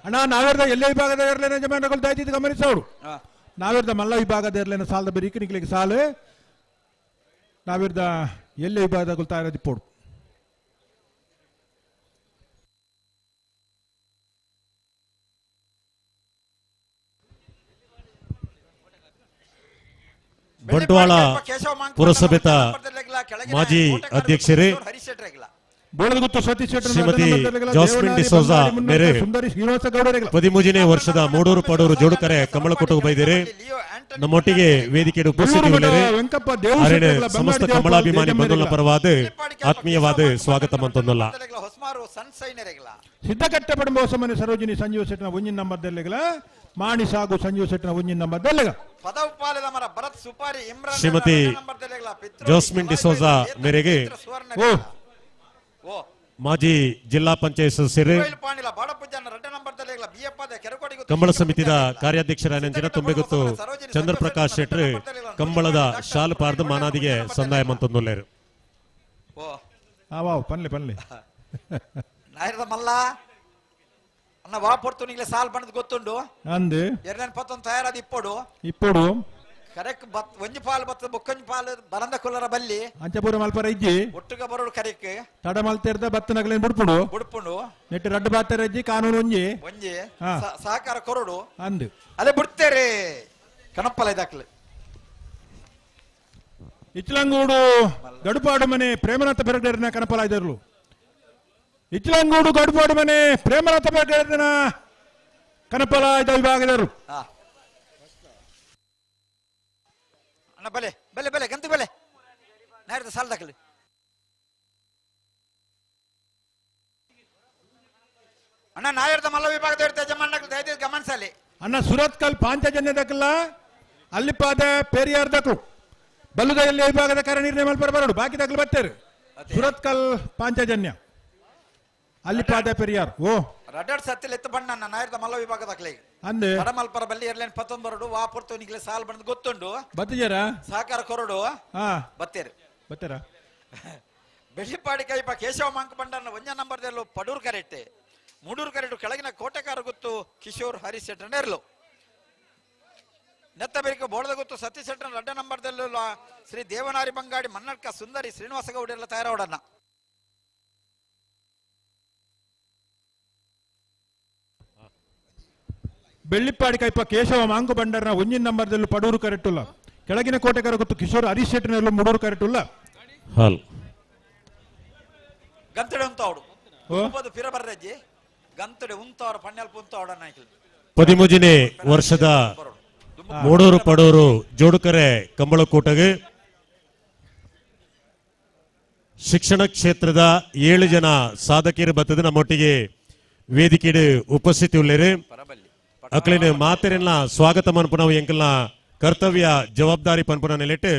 ಅಣ್ಣ ನಾವೇರ್ದ ಎಲ್ಲೇ ವಿಭಾಗದ ಇರ್ಲೇನ ಜಮಾನಗಳು ತಾಯ್ತಿದ್ದು ಗಮನಿಸೋರು ನಾವೇರ್ದ ಮಲ್ಲ ವಿಭಾಗದ ಇರ್ಲೇನ ಸಾಲದ ಬರೀ ನಿಕ್ಲಿಗೆ ಸಾಲು ನಾವೇರ್ದ ಎಲ್ಲೇ ವಿಭಾಗದ ತಯಾರದಿಪ್ಪೋಡು ಬಂಟ್ವಾಳ ಪುರಸಭೆತ ಮಾಜಿ ಅಧ್ಯಕ್ಷರೇ ಶ್ರೀಮತಿ ಜಾಸ್ಮಿನ್ ಡಿಸೋಜಾ ಮೇರೆ 13ನೇ ವರ್ಷದ ಮೂಡೂರು ಪಡೂರು ಜೋಡುಕರೆ ಕಮಲಕೂಟಕ್ಕೆ ಬೈದಿರಿ ನಮ್ಮೊಟ್ಟಿಗೆ ವೇದಿಕೆ ಉಪಸ್ಥಿತಿ ಉಳ್ಳೇರು. ಸಮಸ್ತ ಕಮಲಾಭಿಮಾನಿ ಬಂಧುಲ ಪರವಾದ ಆತ್ಮೀಯವಾದ ಸ್ವಾಗತ ಮಂತೊಂದುಲ್ಲ. ಸಿದ್ಧಕಟ್ಟೆ ಪಡಂಬ ಹೊಸಮನೆ ಸರೋಜಿನಿ ಸಂಜೀವ ಶೆಟ್ಟನ ಒಂಜಿನ ನಂಬರ್ ದೆಲ್ಲೆಗಳ ಮಾಣಿ ಸಾಗು ಸಂಜೀವ ಶೆಟ್ಟನ ಒಂಜಿನ ನಂಬರ್ ದೆಲ್ಲೆಗ ಶ್ರೀಮತಿ ಜಾಸ್ಮಿನ್ ಡಿಸೋಜಾ ಮೇರೆಗೆ ಮಾಜಿ ಜಿಲ್ಲಾ ಪಂಚಾಯತ್ ಸದಸ್ಯರು ಕಂಬಳ ಸಮಿತಿದ ಕಾರ್ಯಾಧ್ಯಕ್ಷರಾದ ತುಂಬೆಗುತ್ತು ಚಂದ್ರಪ್ರಕಾಶ್ ಶೆಟ್ಟರ್ ಕಂಬಳದ ಶಾಲು ಪಾರ್ದು ಮಾನಾದಿಗೆ ಸಂದಾಯ ಮಂತೊಂದುಲ್ಲೇರು. ಪನ್ಲೆ ಪನ್ಲೆ ಮಲ್ಲ ಅನ್ನ ವಾ ಪೊರ್ತು ನಿಂಗ್ಲೆ ಸಾಲ್ ಬಣ್ಣದ ಗೊತ್ತುಂಡು ಅಂದು ಎರಡನೇ ಪತ್ತೊಂದು ತಯಾರಾದ ಇಪ್ಪೋಡು ಇಪ್ಪೋಡು ಕರೆಕ್ ಬತ್ ಒಂಜಿ ಪಾಲ್ ಬತ್ತ ಬೊಕ್ಕೊಂಜಿ ಪಾಲ್ ಬರಂದ ಕುಲ್ಲರ ಬಲ್ಲಿ ಅಂಚಪುರ ಮಲ್ಪರ ಇಜ್ಜಿ ಒಟ್ಟುಗ ಬರೋಡು ಕರೆಕ್ ತಡ ಮಲ್ತೇರ್ದ ಬತ್ತ ನಗಲೇನ್ ಬುಡ್ಪುಡು ಬುಡ್ಪುಂಡು ನೆಟ್ ರಡ್ಡು ಬಾತರ ಇಜ್ಜಿ ಕಾನೂನು ಒಂಜಿ ಒಂಜಿ ಸಹಕಾರ ಕೊರಡು ಅಂದು ಅಲ್ಲೇ ಬಿಡ್ತೇರೆ ಕಣಪ್ಪಲ ಇದಾಕ್ಲೆ ಇಚ್ಲಂಗೂಡು ಗಡುಪಾಡು ಮನೆ ಪ್ರೇಮನಾಥ ಬೆರಡೇರಿನ ಕಣಪಲ ಇದ್ದರು ಇಚ್ಲಂಗೂಡು ಗಡುಪಾಡು ಮನೆ ಪ್ರೇಮನಾಥ ಬೆರಡೇರಿನ ಕಣಪಲ ಇದ್ದ ವಿಭಾಗದರು. ಅಣ್ಣ ಬಲೆ ಬಲೆ ಬಲೆ ಗಂತು ಬಲೆ ನಾಯ್ದ ಸಾಲ ದಾಖಲೆ ಅಣ್ಣ ನಾಯರ್ದ ಮಲ್ಲ ವಿಭಾಗದ ಯಜಮಾನಗಳು ದಯದೀ ಗಮನಿಸಲಿ. ಅಣ್ಣ ಸುರತ್ಕಲ್ ಪಾಂಚಜನ್ಯ ದಕ್ಕಲ್ಲ ಅಲ್ಲಿಪಾದ ಪೆರಿಯಾರ್ ದಕ್ಕಲು ಬಲ್ಲುದಯಲ್ಲಿ ವಿಭಾಗದ ಕಾರ್ಯ ನಿರ್ಣಯ ಮಲ್ಪರ ಬರಡು ಬಾಕಿ ದಕ್ಕಲು ಬತ್ತೇರು. ಸುರತ್ಕಲ್ ಪಾಂಚಜನ್ಯ ಅಲ್ಲಿಪಾದ ಪೆರಿಯಾರ್ ಓ ರಡಡ್ ಸತ್ತಿಲ್ ಎತ್ತು ಬಣ್ಣ ನಾಯರ್ದ ಮಲ್ಲ ವಿಭಾಗದ ದಾಖಲೆ ಅಂದೆ ಕಡಮಲ್ಪರ ಬಲ್ಲಿ ಎರ್ಲೇನ್ ಪತ್ತೊಂದು ಬರಡು ವಾ ಪೊರ್ತು ನಿಗ್ಲೆ ಸಾಲ್ ಬಂದು ಗೊತ್ತುಂಡು ಬತ್ತಿಜಾರ ಸಹಕಾರ ಕೊರಡು ಬತ್ತೇರು ಬತ್ತೇರ. ಬೆಳ್ಳಿಪಾಡಿ ಕೈಪ ಕೇಶವ ಮಾಂಕ ಬಂಡನ ಒಂಜ ನಂಬರ್ ದೆಲ್ಲು ಪಡೂರು ಕರೆಟ್ಟೆ ಮೂಡೂರು ಕರೆಟು ಕೆಳಗಿನ ಕೋಟೆಕಾರ ಗೊತ್ತು ಕಿಶೋರ್ ಹರೀಶ್ ಶೆಟ್ಟರ್ ನೆತ್ತ ಬೇರಿಕೆ ಬೋಳದ ಗೊತ್ತು ಸತೀಶ್ ಶೆಟ್ಟರ್ ರಡ್ಡ ನಂಬರ್ ದೆಲ್ಲು ಶ್ರೀ ದೇವನಾರಿ ಬಂಗಾಡಿ ಮನ್ನಡ್ಕ ಸುಂದರಿ ಶ್ರೀನಿವಾಸ ಗೌಡೆಲ್ಲ ತಯಾರಾವಡನ್ನ. ಬೆಳ್ಳಿಪ್ಪಾಡಿ ಕೈಪ ಕೇಶವ ಮಾಂಕು ಬಂಡರ್ನ ಒಂಜಿನ ನಂಬರ್ದಲ್ಲೂ ಪಡೂರು ಕರೆಟ್ಟುಲ್ಲ ಕೆಳಗಿನ ಕೋಟೆಕಾರ ಗೊತ್ತು ಕಿಶೋರ್ ಹರೀಶ್ ಶೆಟ್ಟರ್ನಲ್ಲೂ ಮೂಡೂರು ಕರೆಟ್ಟುಲ್ಲ. ಹಾಲ್ ಗಂತಡೆ ಉಂತಾವಡು ಪಿರ ಬರ್ರಜ್ಜಿ ಗಂತಡೆ ಉಂತಾವ್ರ ಪಣ್ಣೆಲ್ಪ ಉಂತಾವಡ 13ನೇ ವರ್ಷದ ಮೂಡೂರು ಪಡೂರು ಜೋಡುಕರೆ ಕಂಬಳಕೂಟಗೆ ಶಿಕ್ಷಣ ಕ್ಷೇತ್ರದ 7 ಜನ ಸಾಧಕಿಯರು ಬತ್ತದ ನಮ್ಮೊಟ್ಟಿಗೆ ವೇದಿಕೆಡು ಉಪಸ್ಥಿತಿ ಉಳ್ಳೇರು. ಅಕ್ಲಿನ ಮಾತೆರೆಲ್ಲ ಸ್ವಾಗತ ಮನ್ಪುನವು ಎಂಕಲ್ನ ಕರ್ತವ್ಯ ಜವಾಬ್ದಾರಿ ಪನ್ಪುನ ನೆಲೆಟ್ಟು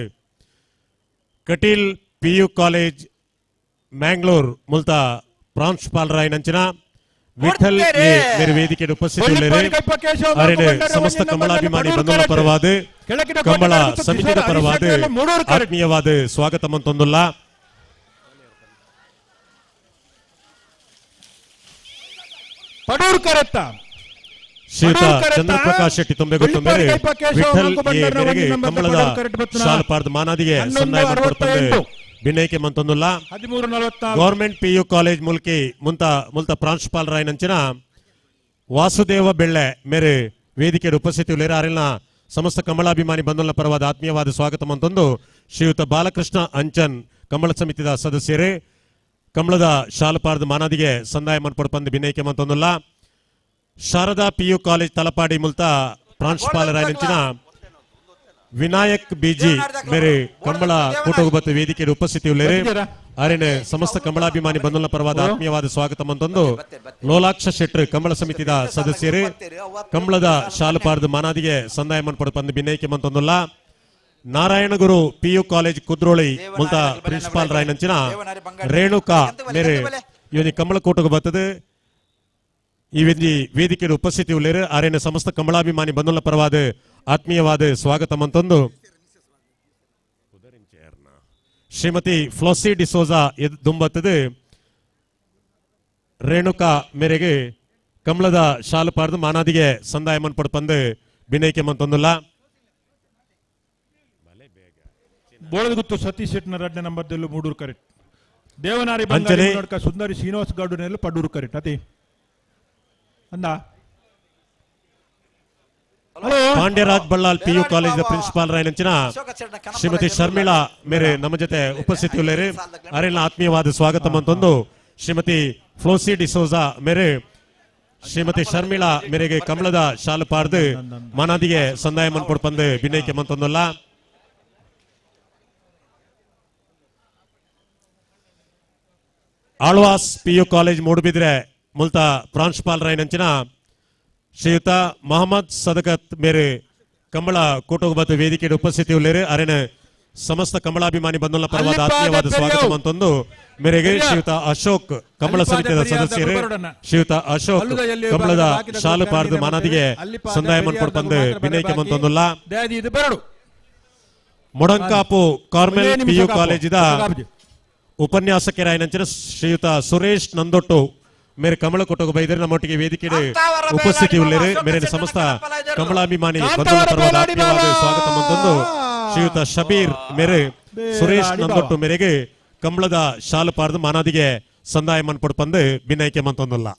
ಕಟೀಲ್ ಪಿಯು ಕಾಲೇಜ್ ಮ್ಯಾಂಗ್ಳೂರ್ ಮುಲ್ತ ಪ್ರಾಂಶುಪಾಲರಾಯನಂಚಿನ ವಿಠಲ್ ಎ ಮೇರೆ ವೇದಿಕೆ ಉಪಸ್ಥಿತಿ ಉಳ್ಳೇರು. ಅರಿನ ಸಮಸ್ತ ಕಮಲಾಭಿಮಾನಿ ಬಂಧುಗಳ ಪರವಾದ ಕಂಬಳ ಸಮಿತಿಯ ಪರವಾದ ಆತ್ಮೀಯವಾದ ಸ್ವಾಗತ ಮಂತೊಂದುಲ್ಲ. ಪಡೂರು ಕರೆತ್ತ ಶ್ರೀಯುತ ಚಂದ್ರಪ್ರಕಾಶ್ ಶೆಟ್ಟಿ ತುಂಬೆಗೊತ್ತು ಮೇರೆ ವಿಠಲ್ ಎ ಮೇರೆಗೆ ಕಂಬಳದ ಶಾಲಪಾರ್ದ ಮಾನಾದಿಗೆ ಸಂದಾಯ ಮಾಡಿಕೊಡ್ತಂದು ಬಿನ್ನೈಕೆ ಮಂತೊಂದುಲ್ಲ. ಗವರ್ಮೆಂಟ್ ಪಿಯು ಕಾಲೇಜ್ ಮುಲ್ಕಿ ಮುಲ್ತ ಪ್ರಾಂಶುಪಾಲರಾಯನಂಚಿನ ವಾಸುದೇವ ಬೆಳ್ಳೆ ಮೇರೆ ವೇದಿಕೆ ಉಪಸ್ಥಿತಿ ಉಳ್ಳೇರು. ಅರಿಲ್ನ ಸಮಸ್ತ ಕಮಲಾಭಿಮಾನಿ ಬಂಧುಗಳ ಪರವಾದ ಆತ್ಮೀಯವಾದ ಸ್ವಾಗತ ಮಂತೊಂದು ಶ್ರೀಯುತ ಬಾಲಕೃಷ್ಣ ಅಂಚನ್ ಕಂಬಳ ಸಮಿತಿಯ ಸದಸ್ಯರೇ ಕಂಬಳದ ಶಾಲಪಾರ್ದ ಮಾನಾದಿಗೆ ಸಂದಾಯ ಮನ್ಪೊಡ್ಪಂದು ಬಿನ್ನೈಕೆ ಮಂತೊಂದುಲ್ಲ. ಶಾರದಾ ಪಿಯು ಕಾಲೇಜ್ ತಲಪಾಡಿ ಮುಲ್ತ ಪ್ರಾಂಶುಪಾಲರಾಯನಂಚಿನ ವಿನಾಯಕ್ ಬಿಜಿ ಮೇರೆ ಕಂಬಳ ಕೂಟೋಗುಬತ್ತು ವೇದಿಕೆ ಉಪಸ್ಥಿತಿ ಉಳ್ಳೇರು. ಅರಿನ ಸಮಸ್ತ ಕಂಬಳಾಭಿಮಾನಿ ಬಂಧುಗಳ ಪರವಾದ ಆತ್ಮೀಯವಾದ ಸ್ವಾಗತ ಮಂತೊಂದು ಲೋಲಾಕ್ಷ ಶೆಟ್ಟರ್ ಕಂಬಳ ಸಮಿತಿಯ ಸದಸ್ಯರು ಕಂಬಳದ ಶಾಲಪಾರ್ದ ಮಾನಾದಿಗೆ ಸಂದಾಯ ಮನ್ಪೊಡ್ಪಂದು ಬಿನ್ನೈಕೆ ಮಂತೊಂದುಲ್ಲ. ನಾರಾಯಣಗುರು ಪಿಯು ಕಾಲೇಜ್ ಕುದ್ರೋಳಿ ಮುಲ್ತ ಪ್ರಿನ್ಸಿಪಾಲ್ ರಾಯನಂಚಿನ ರೇಣುಕಾ ಮೇರೆ ಇವನಿ ಕಂಬಳ ಕೂಟಕ್ಕೆ ಬರ್ತದೆ ಈ ವೇದಿಕೆ ಉಪಸ್ಥಿತಿ ಉಳ್ಳೇರು. ಆರೇನ ಸಮಸ್ತ ಕಮಲಾಭಿಮಾನಿ ಬಂಧುಗಳ ಪರವಾದ ಆತ್ಮೀಯವಾದ ಸ್ವಾಗತ ಮಂತೊಂದು ಶ್ರೀಮತಿ ಫ್ಲೋಸಿ ಡಿಸೋಜಾ ದುಂಬತ್ತದು ರೇಣುಕಾ ಮೇರೆಗೆ ಕಮಲದ ಶಾಲಪಾರ್ದು ಮಾನಾದಿಗೆ ಸಂದಾಯ ಮನ್ಪೊಡ್ಪಂದು ಬಿನೈಕೆ ಮಂತೊಂದುಲ್ಲ. ಬೋಳದಗುತ್ತು ಸತೀಶ್ ಶೆಟ್ಟಿನ ರಡ್ಡ ನಂಬರ್ದಲ್ಲೂ ಮೂಡೂರು ಕರೆಕ್ಟ್ ದೇವನಾರಿ ಬಂಗಾರಿ ಸುಂದರಿ ಶ್ರೀನಿವಾಸ ಗೌಡನೆಲ್ಲ ಪಡೂರು ಕರೆಕ್ಟ್ ಅತಿ ಅಂದ. Pandyaraj Ballal PU college principal ರಾಯನಂಚಿನ ಶ್ರೀಮತಿ ಶರ್ಮಿಳಾ ಮೇರೆ ನಮ್ಮ ಜೊತೆ ಉಪಸ್ಥಿತಿ ಉಳ್ಳೇರು. ಅರಿಲ್ನ ಆತ್ಮೀಯವಾದ ಸ್ವಾಗತ ಮಂತೊಂದು ಶ್ರೀಮತಿ ಫ್ಲೋಸಿ ಡಿಸೋಜಾ ಮೇರೆ ಶ್ರೀಮತಿ ಶರ್ಮಿಳಾ ಮೇರೆಗೆ ಕಮಲದ ಶಾಲು ಪಾರ್ದು ಮನಾದಿಗೆ ಸಂದಾಯ ಮನ್ಪೊಡ್ಪಂದು ಬಿನ್ನೈಕೆ ಮಂತೊಂದುಲ್ಲ. ಆಳ್ವಾಸ್ ಪಿಯು ಕಾಲೇಜ್ ಮೂಡುಬಿದ್ರೆ ಮುಲ್ತ ಪ್ರಾಂಶುಪಾಲ್ ರಾಯನಂಚಿನ ಶ್ರೀಯುತ ಮೊಹಮ್ಮದ್ ಸದಕತ್ ಮೇರೆ ಕಂಬಳ ಕೂಟೋಗುಬತ್ತು ವೇದಿಕೆ ಉಪಸ್ಥಿತಿ ಉಳ್ಳೇರು. ಅರೆನ ಸಮಸ್ತ ಕಮಲಾಭಿಮಾನಿ ಬಂಧುಗಳ ಪರವಾದ ಆತ್ಮೀಯವಾದ ಸ್ವಾಗತ ಮಂತೊಂದು ಮೇರೆಗೆ ಶ್ರೀಯುತ ಅಶೋಕ್ ಕಂಬಳ ಸಮಿತಿಯ ಸದಸ್ಯರು ಶ್ರೀಯುತ ಅಶೋಕ್ ಕಂಬಳದ ಶಾಲು ಪಾರ್ದು ಮಾನಾದಿಗೆ ಸಂದಾಯ ಮನ್ಪೊಡ್ಪಂದು ಬಿನ್ನೈಕೆ ಮಂತೊಂದುಲ್ಲ. ಮೊಡಂಕಾಪು ಕಾರ್ಮೆಲ್ ಪಿಯು ಕಾಲೇಜಿದ ಉಪನ್ಯಾಸಕರಾಯನಂಚಿನ ಶ್ರೀಯುತ ಸುರೇಶ್ ನಂದೊಟ್ಟು ಮೇರೆ ಕಮಲ ಕೊಟ್ಟೋಗ ಬೈದರೆ ನಮ್ಮೊಟ್ಟಿಗೆ ವೇದಿಕೆ ಉಪಸ್ಥಿತಿ ಉಳ್ಳೇರು. ಮೇರೆ ಸಮಸ್ತ ಕಮಲಾಭಿಮಾನಿ ಬಂಧುಗಳ ಪರವಾದ ಆತ್ಮೀಯವಾದ ಸ್ವಾಗತ ಮಂತೊಂದು ಶ್ರೀಯುತ ಶಬೀರ್ ಮೇರೆ ಸುರೇಶ್ ನಂದೊಟ್ಟು ಮೇರೆಗೆ ಕಮಲದ ಶಾಲು ಪಾರ್ದು ಮಾನಾದಿಗೆ ಸಂದಾಯ ಮನ್ಪೊಡ್ಪಂದು ಬಿನ್ನೈಕೆ ಮಂತೊಂದುಲ್ಲ.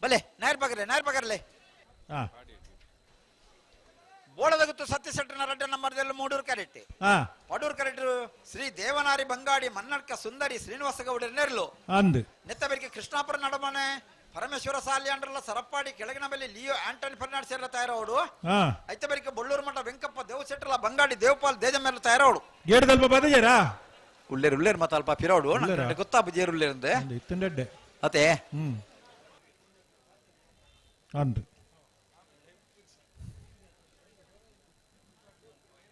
ಬಲೆ ನಾಯರ್ ಬಗರ್ಲೆ ನಾಯರ್ ಬಗರ್ಲೆ ಬೋಳದಗುತ್ತು ಸತ್ಯಶೆಟ್ಟನ ರಡ್ಡ ನಂಬರ್ದೆಲ್ಲ ಮೂಡೂರು ಕರೆಕ್ಟ್ ಪಡೂರು ಕರೆಕ್ಟ್ ಶ್ರೀ ದೇವನಾರಿ ಬಂಗಾಡಿ ಮನ್ನಡ್ಕ ಸುಂದರಿ ಶ್ರೀನಿವಾಸ ಗೌಡರ ನೆರಳು ಅಂದು ನೆತ್ತಬೆರಿಗೆ ಕೃಷ್ಣಾಪುರ ನಡಮನೆ ಪರಮೇಶ್ವರ ಸಾಲಿಯಾಂಡ್ರಲ್ಲ ಸರಪ್ಪಾಡಿ ಕೆಳಗಿನ ಬಳಿ ಲಿಯೋ ಆಂಟನಿ ಫರ್ನಾಂಡ್ ಸೇರ್ಲ ತಯಾರವಡು ಐತಬೆರಿಗೆ ಬೊಳ್ಳೂರು ಮಠ ವೆಂಕಪ್ಪ ದೇವಶೆಟ್ಟರಲ್ಲ ಬಂಗಾಡಿ ದೇವಪಾಲ್ ದೇಜಮೇಲೆ ತಯಾರವಡು ಗೇಟ್ ದಲ್ಪ ಬದಜೇರಾ ಉಳ್ಳೇರು ಉಳ್ಳೇರು ಮತ್ತ ಅಲ್ಪ ಪಿರೋಡು ಗೊತ್ತಾಪ ಜೇರು ಉಳ್ಳೇರಂದೆ ಇತ್ತಂಡೆ ಅತೆ ಅನ್ರಿ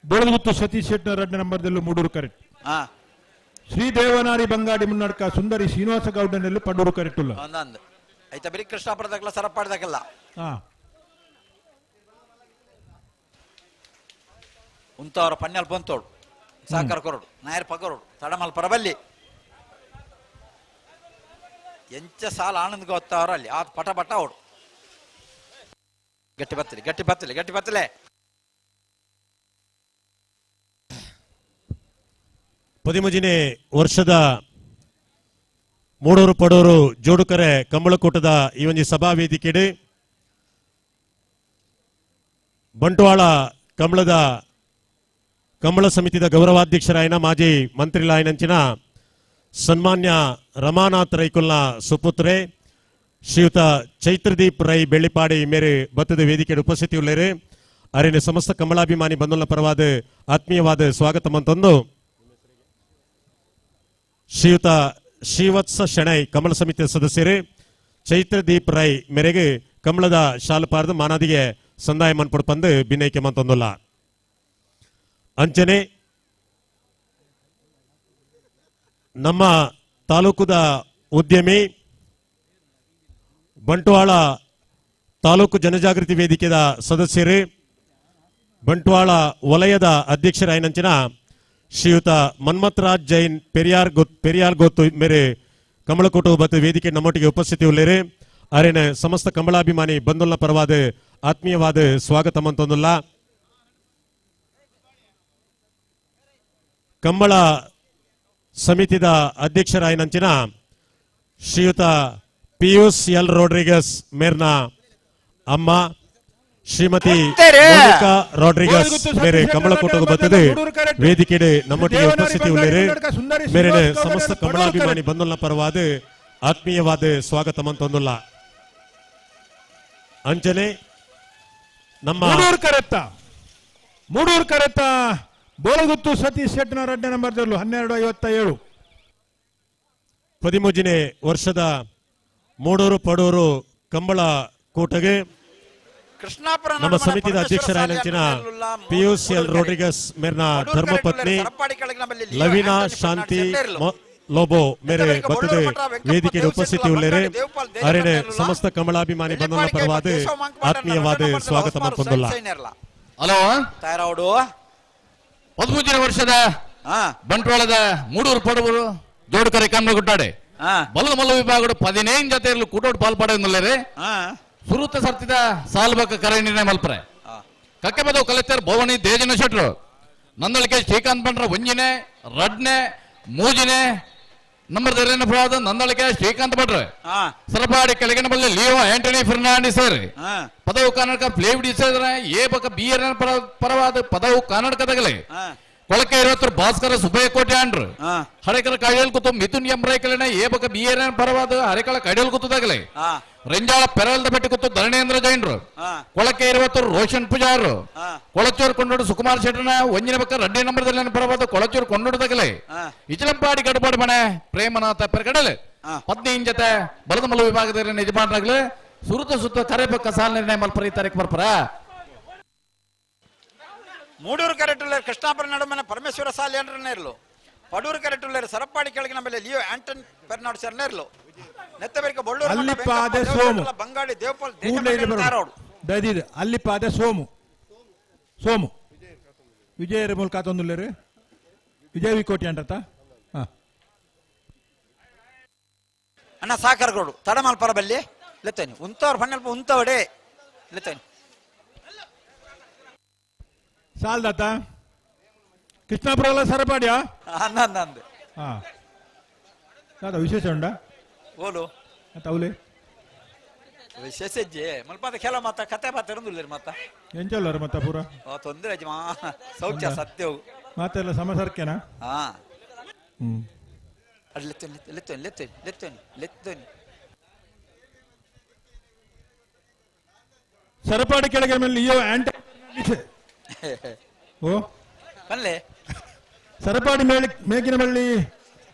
ಬೋಳಗುತ್ತು ಸತೀಶ್ ಶೆಟ್ನ ಎರಡನೇ ನಂಬರ್ದಲ್ಲೂ ಮೂಡೂರು ಕರೆಕ್ಟ್. ಶ್ರೀ ದೇವನಾರಿ ಬಂಗಾಡಿ ಮುನ್ನಡ್ಕ ಸುಂದರಿ ಶ್ರೀನಿವಾಸ ಗೌಡನಲ್ಲೂ ಪಡೂರು ಕರೆಕ್ಟ್ ಉಲ್ಲ. ಒಂದೊಂದು ಐತ ಬರೀ ಕೃಷ್ಣಾಪುರದಾಗಲ್ಲ ಸರಪಾಡ್ದಾಗಲ್ಲ. ಉಂತವರ ಪಣ್ಣಲ್ ಬಂತೋಡು ಸಾಕರ್ ಕೊರಡು ನಾಯರ್ ಪಗರೋಡು ತಡಮಲ್ ಪರಬಲ್ಲಿ ಎಂಚ ಸಾಲ ಆನಂದ್ ಗೊತ್ತವರ ಅಲ್ಲಿ ಆ ಪಟ ಪಟ ಅವಡು ಗಟ್ಟಿ ಬತ್ತಲೆ ಗಟ್ಟಿ ಬತ್ತಲೆ ಗಟ್ಟಿ ಬತ್ತಲೆ. 13ನೇ ವರ್ಷದ ಮೂಡೂರು ಪಡೂರು ಜೋಡುಕರೆ ಕಂಬಳಕೂಟದ ಈ ಒಂದು ಸಭಾ ವೇದಿಕೆಡೆ ಬಂಟ್ವಾಳ ಕಂಬಳದ ಕಂಬಳ ಸಮಿತಿದ ಗೌರವಾಧ್ಯಕ್ಷರಾಯನ ಮಾಜಿ ಮಂತ್ರಿಲಾಯನಂಚಿನ ಸನ್ಮಾನ್ಯ ರಮಾನಾಥ್ ರೈಕುಲ್ನ ಸುಪುತ್ರೆ ಶ್ರೀಯುತ ಚೈತ್ರದೀಪ್ ರೈ ಬೆಳ್ಳಿಪಾಡಿ ಮೇರೆ ಬತ್ತದ ವೇದಿಕೆ ಉಪಸ್ಥಿತಿ ಉಳ್ಳೇರು ಅರಿನ ಸಮಸ್ತ ಕಂಬಳಾಭಿಮಾನಿ ಬಂಧುಗಳ ಪರವಾದ ಆತ್ಮೀಯವಾದ ಸ್ವಾಗತ ಮಂತಂದು ಶ್ರೀಯುತ ಶ್ರೀವತ್ಸ ಶೆಣೈ ಕಮಲ ಸಮಿತಿಯ ಸದಸ್ಯರು ಚೈತ್ರದೀಪ್ ರೈ ಮೇರೆಗೆ ಕಮಲದ ಶಾಲುಪಾರದ ಮಾನಾದಿಗೆ ಸಂದಾಯ ಮನ್ಪುಡು ಪಂದು ಬಿನೈಕೆ ಮಂತೊಂದುಲ್ಲ. ಅಂಚನೆ ನಮ್ಮ ತಾಲೂಕುದ ಉದ್ಯಮಿ ಬಂಟ್ವಾಳ ತಾಲೂಕು ಜನಜಾಗೃತಿ ವೇದಿಕೆಯ ಸದಸ್ಯರು ಬಂಟ್ವಾಳ ವಲಯದ ಅಧ್ಯಕ್ಷರಾಯನಂಚಿನ ಶ್ರೀಯುತ ಮನ್ಮಥರಾಜ್ ಜೈನ್ ಪೆರಿಯಾರ್ ಗೊತ್ತು ಮೇರೆ ಕಮಲಕೋಟು ಮತ್ತು ವೇದಿಕೆ ನಮ್ಮೊಟ್ಟಿಗೆ ಉಪಸ್ಥಿತಿ ಉಳ್ಳೇರು ಅರಿನ ಸಮಸ್ತ ಕಮಲಾಭಿಮಾನಿ ಬಂಧುಲ್ನ ಪರವಾದ ಆತ್ಮೀಯವಾದ ಸ್ವಾಗತ ಮಂತೊಂದುಲ್ಲ. ಕಂಬಳ ಸಮಿತಿದ ಅಧ್ಯಕ್ಷರಾಯನಂಚಿನ ಶ್ರೀಯುತ ಪಿಯೂಷ್ ಎಲ್ ರೋಡ್ರಿಗಸ್ ಮೇರ್ನ ಅಮ್ಮ ಶ್ರೀಮತಿ ಮೋನಿಕಾ ರಾಡ್ರಿಗಸ್ ಮೇರೆ ಕಮಲಕೋಟకు ಬತ್ತದೆ ವೇದಿಕೆಡೆ ನಮ್ಮೊಟ್ಟಿಗೆ ಉಪಸ್ಥಿತಿ ಉಳ್ಳೇರು ಮೇರೆ ಸಮಸ್ತ ಕಮಲಾಭಿಮಾನಿ ಬಂಧುಲ್ನ ಪರವಾದ ಆತ್ಮೀಯವಾದ ಸ್ವಾಗತ ಮಂತೊಂದುಲ್ಲ. ಅಂಚನೆ ನಮ್ಮ ಮೂಡೂರು ಕರೆತ್ತ ಬೋಳಗುತ್ತು ಸತೀಶ್ ಶೆಟ್ನ ಎರಡನೇ ನಂಬರ್ 12:57. 13ನೇ ವರ್ಷದ ಮೂಡೂರು ಪಡೂರು ಕಂಬಳ ಕೂಟಗೆ ನಮ್ಮ ಸಮಿತಿಯ ಅಧ್ಯಕ್ಷರಾಯನಂಚಿನ ಪಿಯೂಷ್ ಎಲ್ ರೋಡ್ರಿಗಸ್ ಮೇರ್ನ ಧರ್ಮಪತ್ನಿ ಲವೀನಾ ಶಾಂತಿ ಲೋಬೋ ಮೇರೆ ಬತ್ತದ ವೇದಿಕೆಗೆ ಉಪಸ್ಥಿತಿ ಉಳ್ಳೇರೆ ಅರೆನೆ ಸಮಸ್ತ ಕಮಲಾಭಿಮಾನಿ ಬಂಧುಗಳ ಪರವಾದ ಆತ್ಮೀಯವಾದ ಸ್ವಾಗತ ಮಂತೊಂದುಲ್ಲ. ಹಲೋ 13ನೇ ವರ್ಷದ ಬಂಟ್ವಾಳದ ಮೂಡೂರು ಪಡೂರು ಜೋಡುಕರೆ ಕಮ್ಮಗುಟ್ಟಾಡೆ ಬಲ್ಲ ಮಲ್ಲ ವಿಭಾಗಡು 15 ಜೊತೆಯಲ್ಲಿ ಕೂಟೋಡು ಪಾಲ್ಪಡೆಯುಲ್ಲೇರೆ ಸುರುತ ಸರ್ತಿದ ಸಾಲ್ಬಕ ಕರೆ ನಿರ್ಣಯ ಮಲ್ಪರೆ ಕಕ್ಕೆ ಬದವು ಕಲೆಕ್ಟರ್ ಭವಾನಿ ದೇಜನ ಶೆಟ್ರು ನಂದಳಿಕೆ ಶ್ರೀಕಾಂತ್ ಬಂಡ್ರ ಒಂಜಿನೆ ರಡ್ನೆ ಮೂಜಿನೆ ನಂಬರ್ ದರೇನ ನಂದಳಿಕೆ ಶ್ರೀಕಾಂತ್ ಭಟ್ರೆ ಸರಪಾಡಿ ಕೆಳಗಿನ ಬಳ್ಳಿ ಲಿಯೋ ಆಂಟನಿ ಫರ್ನಾಂಡಿಸ್ ಪದವು ಕರ್ನಾಟಕ ಪ್ಲೇವ್ ಡಿಸೇದ್ರ ಎ ಬಕ ಬಿ ಎರ್ ಪರವಾದ ಪದವು ಕರ್ನಾಟಕದಾಗಲೇ ಕೊಳಕೆ ಇರತ್ರು ಭಾಸ್ಕರ ಸುಬ್ಬಯ್ಯ ಕೋಟೆ ಅಂಡ್ರು ಹರೇಕರ ಕಡಿಯಲ್ ಕೂತು ಮಿಥುನ್ ಎಂ ರೈಕಲನ ಎ ಬಕ ಬಿ ಎರ್ ಪರವಾದ ಹರೇಕಳ ಕಡಿಯಲ್ ಕೂತದಾಗಲೇ ರಂಜಾಳ ಪೆರಲ್ದ ಬೆಟ್ಟ ಕೂತು ಧರಣೇಂದ್ರ ಜೈನ್ರು ಕೊಳಕೆ ಇರುವತ್ತರು ರೋಷನ್ ಪೂಜಾರು ಕೊಳಚೂರು ಕೊಂಡೋಡು ಸುಕುಮಾರ್ ಶೆಟ್ಟನ ಒಂಜಿನ ಬಕ್ಕ ರಡ್ಡಿ ನಂಬರ್ದಲ್ಲಿ ಪರವಾದ ಕೊಳಚೂರು ಕೊಂಡೋಡದಾಗಲೇ ಇಚಲಂಪಾಡಿ ಗಡುಪಾಡು ಮನೆ ಪ್ರೇಮನಾಥ ಪೆರಗಡಲೆ 15 ಜೊತೆ ಬಲದಮಲ್ಲ ವಿಭಾಗದಲ್ಲಿ ಯಜಮಾನರಾಗಲೇ ಸುರುತ ಸುತ್ತ ಕರೆ ಪಕ್ಕ ಸಾಲ ನಿರ್ಣಯ ಮಲ್ಪರ ಈ ತಾರೀಕು ಬರ್ಪರ. ಮೂಡೂರು ಕರೆಟುಳ್ಳೇರು ಕೃಷ್ಣಾಪುರ ನಡುಮನೆ ಪರಮೇಶ್ವರ ಸಾಲಿ ನೇರ್ಲು ಪಡೂರು ಕರೆಟುಳ್ಳೇರು ಸರಪಾಡಿ ಕೆಳಗಿನ ಮೇಲೆ ಲಿಯೋ ಆಂಟನ್ ಪೆರ್ನಾಡ್ ಸರ್ ನೇರ್ಲು ನೆತ್ತಬೇಕ ಬೊಳ್ಳೂರು ಅಲ್ಲಿಪಾದೆ ಸೋಮು ಬಂಗಾಡಿ ದೇವಪಾಲ್ ದಯದಿದೆ ಅಲ್ಲಿಪಾದೆ ಸೋಮು ಸೋಮು ವಿಜಯರ ಮೂಲಕ ಆತೊಂದುಲ್ಲೇರು ವಿಜಯ ವಿಕೋಟಿ ಅಂಟತ ಅಣ್ಣ ಸಾಕರ್ಗೋಡು ತಡಮಲ್ಪರ ಬಲ್ಲಿ ಲೆತ್ತೇನೆ ಉಂತವ್ರ ಫಣ್ಣಲ್ಪ ಉಂತವಡೆ ಲೆತ್ತೇನೆ ಸಾಲ್ದಾತ ಕೃಷ್ಣಾಪುರ ಎಲ್ಲ ಸರಪಾಡಿಯಾ ಅಂದ ಹಾ ದಾದಾ ವಿಶೇಷ ಉಂಡಾ ಓಲು ತೌಲೆ ವಿಶೇಷ ಹೆಜ್ಜೆ ಮಲ್ಪಾದ ಕೆಲ ಮಾತ ಕತೆ ಪಾತ ಇರಂದುಲ್ಲೇರು ಮಾತ ಎಂಚಲ್ಲರ ಮತ್ತ ಪೂರ ತೊಂದರೆ ಅಜ್ಜಿ ಮಾ ಸೌಖ್ಯ ಸತ್ಯವು ಮಾತೆಲ್ಲ ಸಮಸರ್ಕೆನಾ ಹಾ ಲೆತ್ತೇನೆ ಲೆತ್ತೇನೆ ಲೆತ್ತೇನೆ ಲೆತ್ತೇನೆ ಲೆತ್ತೇನೆ ಸರಪಾಡಿ ಕೆಳಗೆ ಮೇಲೆ ಲಿಯೋ ಆಂಟ ಓ ಬನ್ಲೆ ಸರಪಾಡಿ ಮೇಳ ಮೇಗಿನಬಳ್ಳಿ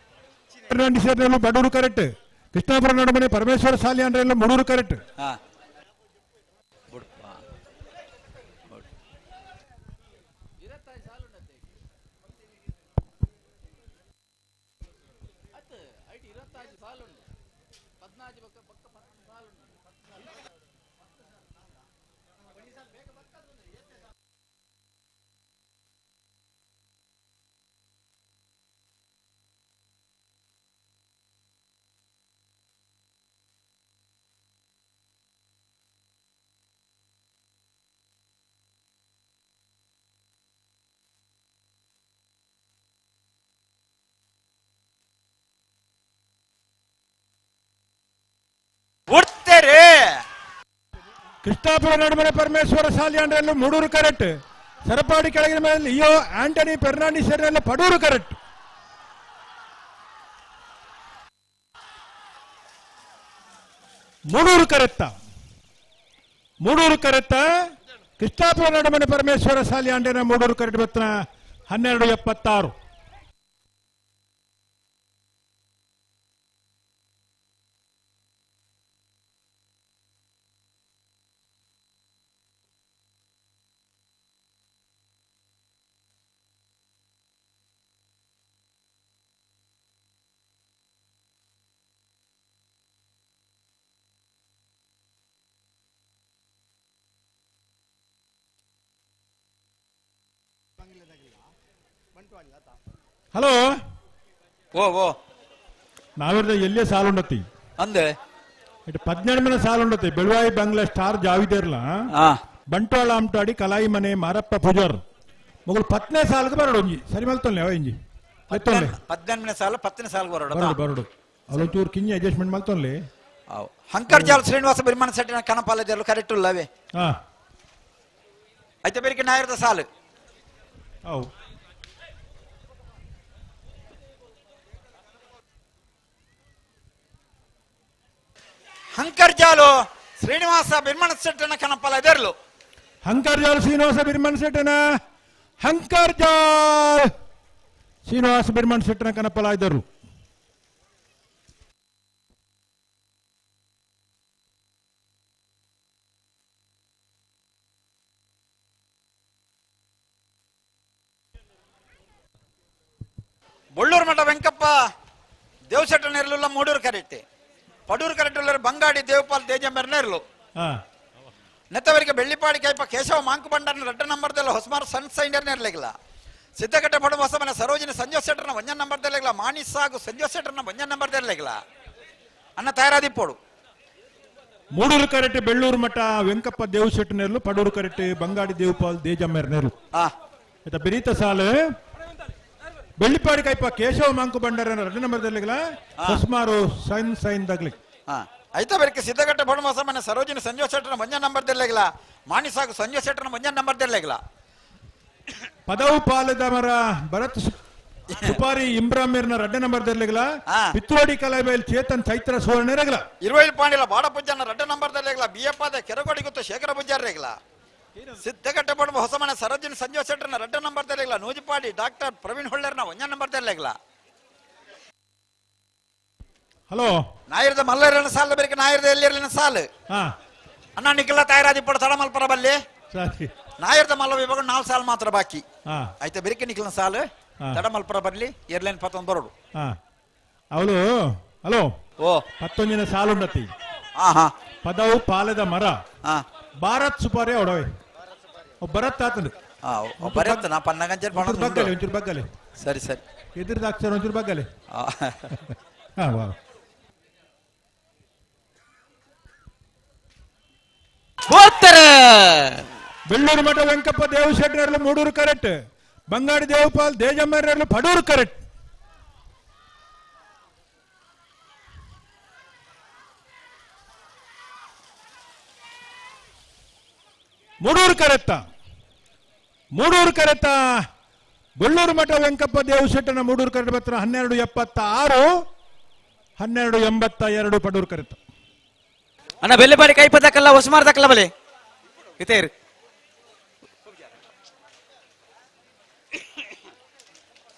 ಫೆರ್ನಾಂಡಿಸ್ ಬಡೂರು ಕರೆಕ್ಟ್. ಕೃಷ್ಣಾಪುರ ನಡುಮನೆ ಪರಮೇಶ್ವರ ಸಾಲಿಯಾನ್ರೆಲ್ಲ ಮೂಡೂರು ಕರೆಕ್ಟ್. ಕೃಷ್ಣಾಪುರ ನಡುಮನೆ ಪರಮೇಶ್ವರ ಸಾಲಿಯಾಂಡ್ರೆಲ್ಲ ಮೂಡೂರು ಕರೆಕ್ಟ್. ಸರಪಾಡಿ ಕೆಳಗಿನ ಮೇಲೆ ಲಿಯೋ ಆಂಟನಿ ಫೆರ್ನಾಂಡಿಸ್ ಪಡೂರು ಕರೆಕ್ಟ್. ಮೂಡೂರು ಕರೆತ್ತ ಮೂಡೂರು ಕರೆತ್ತ ಕೃಷ್ಣಾಪುರ ನಡುಮನೆ ಪರಮೇಶ್ವರ ಸಾಲಿಯಾಂಡ್ರೆನ ಮೂಡೂರು ಕರೆಕ್ಟ್ ಬತ್ತನ 12:76. ಹಲೋ ಓ ಓ ನಾವಿರ್ದ ಎಲ್ಲೇ ಸಾಲುಂಡತಿ ಅಂದೆ ಇಟ್ಟು 17 ಮನೆ ಸಾಲುಂಡತಿ. ಬೆಳುವಾಯಿ ಬಂಗ್ಲಾ ಸ್ಟಾರ್ ಜಾವಿದೇರ್ಲ ಬಂಟ್ವಾಳ ಅಮ್ಟಾಡಿ ಕಲಾಯಿ ಮನೆ ಮಾರಪ್ಪ ಪೂಜಾರ್ ಮಗಳು 10ನೇ ಸಾಲಕ್ಕೆ ಬರಡು ಒಂಜಿ ಸರಿ ಮಲ್ತೊಲ್ಲೆ ಅವ ಇಂಜಿ ಎತ್ತೊಲ್ಲೆ 18ನೇ ಸಾಲು 10ನೇ ಸಾಲಕ್ಕೆ ಬರಡು ಬರಡು ಬರಡು ಅವಳೊಂಚೂರು ಕಿಂಜಿ ಅಡ್ಜಸ್ಟ್ಮೆಂಟ್ ಮಲ್ತೊಲ್ಲೆ. ಹಂಕರ್ಜಾಲ್ ಶ್ರೀನಿವಾಸ ಬಿರ್ಮಾನ ಸೆಟ್ಟಿನ ಕನಪಾಲದಲ್ಲೂ ಕರೆಕ್ಟ್ ಉಲ್ಲವೇ ಐತೆ ಬೇರೆ ನಾಯರದ ಸಾಲು. ಅವು ಹಂಕರ್ಜಾಲು ಶ್ರೀನಿವಾಸ ಬಿರ್ಮಣ ಸೆಟ್ಟನ ಕನಪಲ ಎದರ್ಲು. ಹಂಕರ್ಜಾಲ್ ಶ್ರೀನಿವಾಸ ಬಿರ್ಮಣ ಸೆಟ್ಟನ ಹಂಕರ್ಜಾಲ್ ಶ್ರೀನಿವಾಸ ಬಿರ್ಮಣ ಸೆಟ್ಟನ ಕನಪಲ ಇದ್ದರು. ಬೊಳ್ಳೂರು ಮಠ ವೆಂಕಪ್ಪ ದೇವಸೆಟ್ಟನ ಇರಲಿಲ್ಲ ಮೂಡೂರು ಕರೆಕ್ಟ್. ಪಡೂರು ಕರೆಕ್ಟ್ ಬಂಗಾಡಿ ದೇವಪಾಲ್ ತೇಜಂಬರ್ನೇರ್ಲು. ನೆತ್ತವರಿಗೆ ಬೆಳ್ಳಿಪಾಡಿ ಕೈಪ ಕೇಶವ ಮಾಂಕು ಬಂಡರ್ನ ರಡ್ಡ ನಂಬರ್ದಲ್ಲ ಹೊಸಮಾರ ಸಣ್ಣ ಸೈಂಡರ್ನೇರ್ಲಿಲ್ಲ. ಸಿದ್ದಕಟ್ಟೆ ಪಡು ಹೊಸಮನೆ ಸರೋಜಿನಿ ಸಂಜೋ ಸೆಟ್ಟರ್ನ ಒಂಜನ್ ನಂಬರ್ದಲ್ಲಿಲ್ಲ. ಮಾಣಿ ಸಾಗು ಸಂಜೋ ಸೆಟ್ಟರ್ನ ಒಂಜನ್ ನಂಬರ್ದಲ್ಲಿಲ್ಲ. ಅನ್ನ ತಯಾರಾದಿಪ್ಪೋಡು. ಮೂಡೂರು ಕರೆಕ್ಟ್ ಬೆಳ್ಳೂರು ಮಠ ವೆಂಕಪ್ಪ ದೇವಶೆಟ್ಟನೇರ್ಲು. ಪಡೂರು ಕರೆಕ್ಟ್ ಬಂಗಾಡಿ ದೇವಪಾಲ್ ದೇಜಮ್ಮೇರ್ನೇರ್ಲು. ಆಯ್ತಾ ಬಿರೀತ ಸಾಲು ಬೆಳ್ಳಿಪಾಡಿ ಕೈಪ ಕೇಶವ ಮಾಂಕು ಬಂಡರನ ರಡ್ಡ ನಂಬರ್ದಲ್ಲಿಲ್ಲ. ಹೊಸ್ಮಾರು ಸೈನ್ ಸೈನ್ ದಗ್ಲಿ. ಐತ ಬೇರೆ ಸಿದ್ದಗಟ್ಟೆ ಬೊಡಮಸ ಮನೆ ಸರೋಜಿನಿ ಸಂಜೋ ಶೆಟ್ಟರ್ನ ಒಂಜನ್ ನಂಬರ್ದಲ್ಲಿಲ್ಲ. ಮಾಣಿ ಸಾಗು ಸಂಜೋ ಶೆಟ್ಟರ್ನ ಒಂಜನ್ ನಂಬರ್ದಲ್ಲಿಲ್ಲ. ಪದವು ಪಾಲದ ಮರ ಭರತ್ ಸುಪಾರಿ ಇಮ್ರಾಮೀರ್ನ ರಡ್ಡ ನಂಬರ್ದಲ್ಲಿಲ್ಲ. ಪಿತ್ರೋಡಿ ಕಲಾಬೈಲ್ ಚೇತನ್ ಚೈತ್ರ ಸುವರ್ಣರಗಲ. ಇರುವೈಲ್ ಪಾಂಡಿಲ ಬಾಡಪುಜ್ಜನ ರಡ್ಡ ನಂಬರ್ದಲ್ಲಿಲ್ಲ. ಬಿಯಪ್ಪಾದ ಕೆರಗೋಡಿ ಗೊತ್ತು ಶೇಖರ ಪೂಜಾರಿಗಳ. ಸಿದ್ದಗಟ್ಟೆ ಬೊಡಮ ಹೊಸಮನೆ ಸರೋಜಿನಿ ಸಂಜೋ ಶೆಟ್ಟರ್ನ ರಡ್ಡ ನಂಬರ್ದಲ್ಲಿಲ್ಲ. ನೂಜಿಪಾಡಿ ಡಾಕ್ಟರ್ ಪ್ರವೀಣ್ ಹೊಳ್ಳರ್ನ ಒಂಜನ್ ನಂಬರ್ದಲ್ಲಿಲ್ಲ. ಹಲೋ ನಾಯರದ ಮಲ್ಲರನ ಸಾಲ ಬೇರೆ ನಾಯರದ ಎಲ್ಲಿರಲಿನ ಸಾಲು ಅಣ್ಣ ನಿಖಿಲ ತಯಾರಾದಿ ಪಡ ತಡಮಲ್ಪರ ಬಲ್ಲಿ. ನಾಯರದ ಮಲ್ಲ ವಿಭಾಗ 4 ಸಾಲು ಮಾತ್ರ ಬಾಕಿ ಆಯ್ತಾ ಬೆರಿಕೆ ನಿಖಿಲನ ಸಾಲು ತಡಮಲ್ಪರ ಬರ್ಲಿ ಏರ್ಲೈನ್ ಪತ್ತೊಂದು ಬರೋಡು. ಅವಳು ಹಲೋ ಓ 11 ಜನ ಸಾಲುಂಡತಿ. ಪದವು ಪಾಲದ ಮರ ಭಾರತ್ ಸುಪಾರಿ ಅವಡವೆ ಭರತ್ ಆತನು ಭರತ್ ನಾ ಪನ್ನಗಂಚರ್ ಬಗ್ಗಲೆ ಒಂಚೂರು ಬಗ್ಗಲೆ. ಸರಿ ಸರಿ ಎದುರ್ದ ಅಕ್ಷರ ಒಂಚೂರು ಬಗ್ಗಲೆ. ಹಾ ಬೆಳ್ಳೂರು ಮಠ ವೆಂಕಪ್ಪ ದೇವಶೆಟ್ಟರಲ್ಲೂ ಮೂಡೂರು ಕರೆಕ್ಟ್. ಬಂಗಾಡಿ ದೇವಪಾಲ್ ದೇಜಮ್ಮರಲ್ಲೂ ಪಡೂರು ಕರೆಕ್ಟ್. ಮೂಡೂರು ಕರೆತ್ತ ಮೂಡೂರು ಕರೆತ್ತ ಬೆಳ್ಳೂರು ಮಠ ವೆಂಕಪ್ಪ ದೇವಶೆಟ್ಟನ ಮೂಡೂರು ಕರೆಕ್ಟ್ ಪತ್ರ 12:76 12:82 ಪಡೂರು ಕರೆತ್ತ. ಅಣ್ಣ ಬೆಳ್ಳಿಪಾಡಿ ಕೈಪದಕ್ಕಲ್ಲ ಹೊಸಮಾರ್ದಕ್ಕಲ್ಲ ಬಲೆ ಇತೇರು.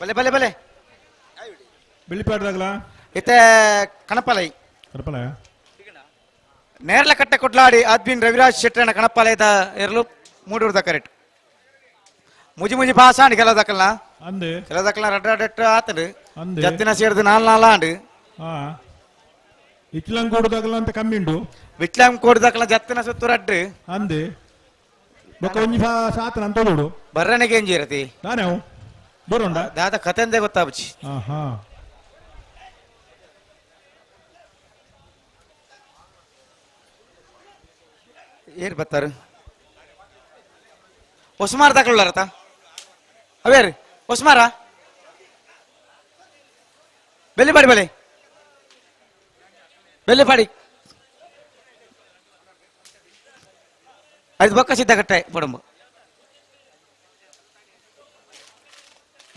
ಬಲೆ ಬಲೆ ಬಲೆ ಬೆಳ್ಳಿಪಾಡ್ದಾಗಲ ಇತ್ತೆ ಕಣಪಲೈ ಕಣಪಲಯ ನೇರ್ಲ ಕಟ್ಟೆ ಕೊಟ್ಲಾಡಿ ಅದ್ವಿನ್ ರವಿರಾಜ್ ಶೆಟ್ಟರನ ಕಣಪಾಲಯದ ಎರಲು ಮೂಡೂರ್ದ ಕರೆಕ್ಟ್ ಮುಜಿ ಮುಜಿ ಪಾಸಾಂಡ್ ಕೆಲವು ದಕ್ಕಲ್ನ ಅಂದೆ ಕೆಲವು ದಕ್ಕಲ್ನ ರಡ್ಡ ರಡ್ಡ ಆತಂಡು ಅಂದೆ. ಜತ್ತಿನ ಸೇರ್ದು ನಾಲ್ ನಾಲ್ ಆಂಡು ಹಾ ಇಚ್ಲಂಗೋಡು ದಗಲ ಅಂತ ಕಮ್ಮಿ ಉಂಡು ವಿಟ್ಲಾಂ ಕೋಡು ದಕ್ಕಲ್ನ ಜತ್ತಿನ ಸುತ್ತು ರಡ್ಡು ಅಂದೆ ಬೊಕ್ಕ ಒಂಜಿ ಸಾತನ ಅಂತ ತೋಡು ಬರ್ರನೆಗೆ ಎಂಜಿರತಿ ನಾನೇ ಅವು ಬರೋಂಡ ದಾದ ಕಥೆಂದೆ ಗೊತ್ತಾಬುಚಿ ಹಾ ಹಾ ಏರ್ ಬತ್ತಾರು ಹೊಸ್ಮಾರ್ ದಾಖಲಾರತ ಅವೇರು ಹೊಸ್ಮಾರ ಬೆಳ್ಳಿಪಾಡಿ ಬಲೆ ಬೆಳ್ಳಿಪಾಡಿ ಅದು ಬೊಕ್ಕ ಸಿದ್ಧ ಕಟ್ಟೆ ಪಡಂಬ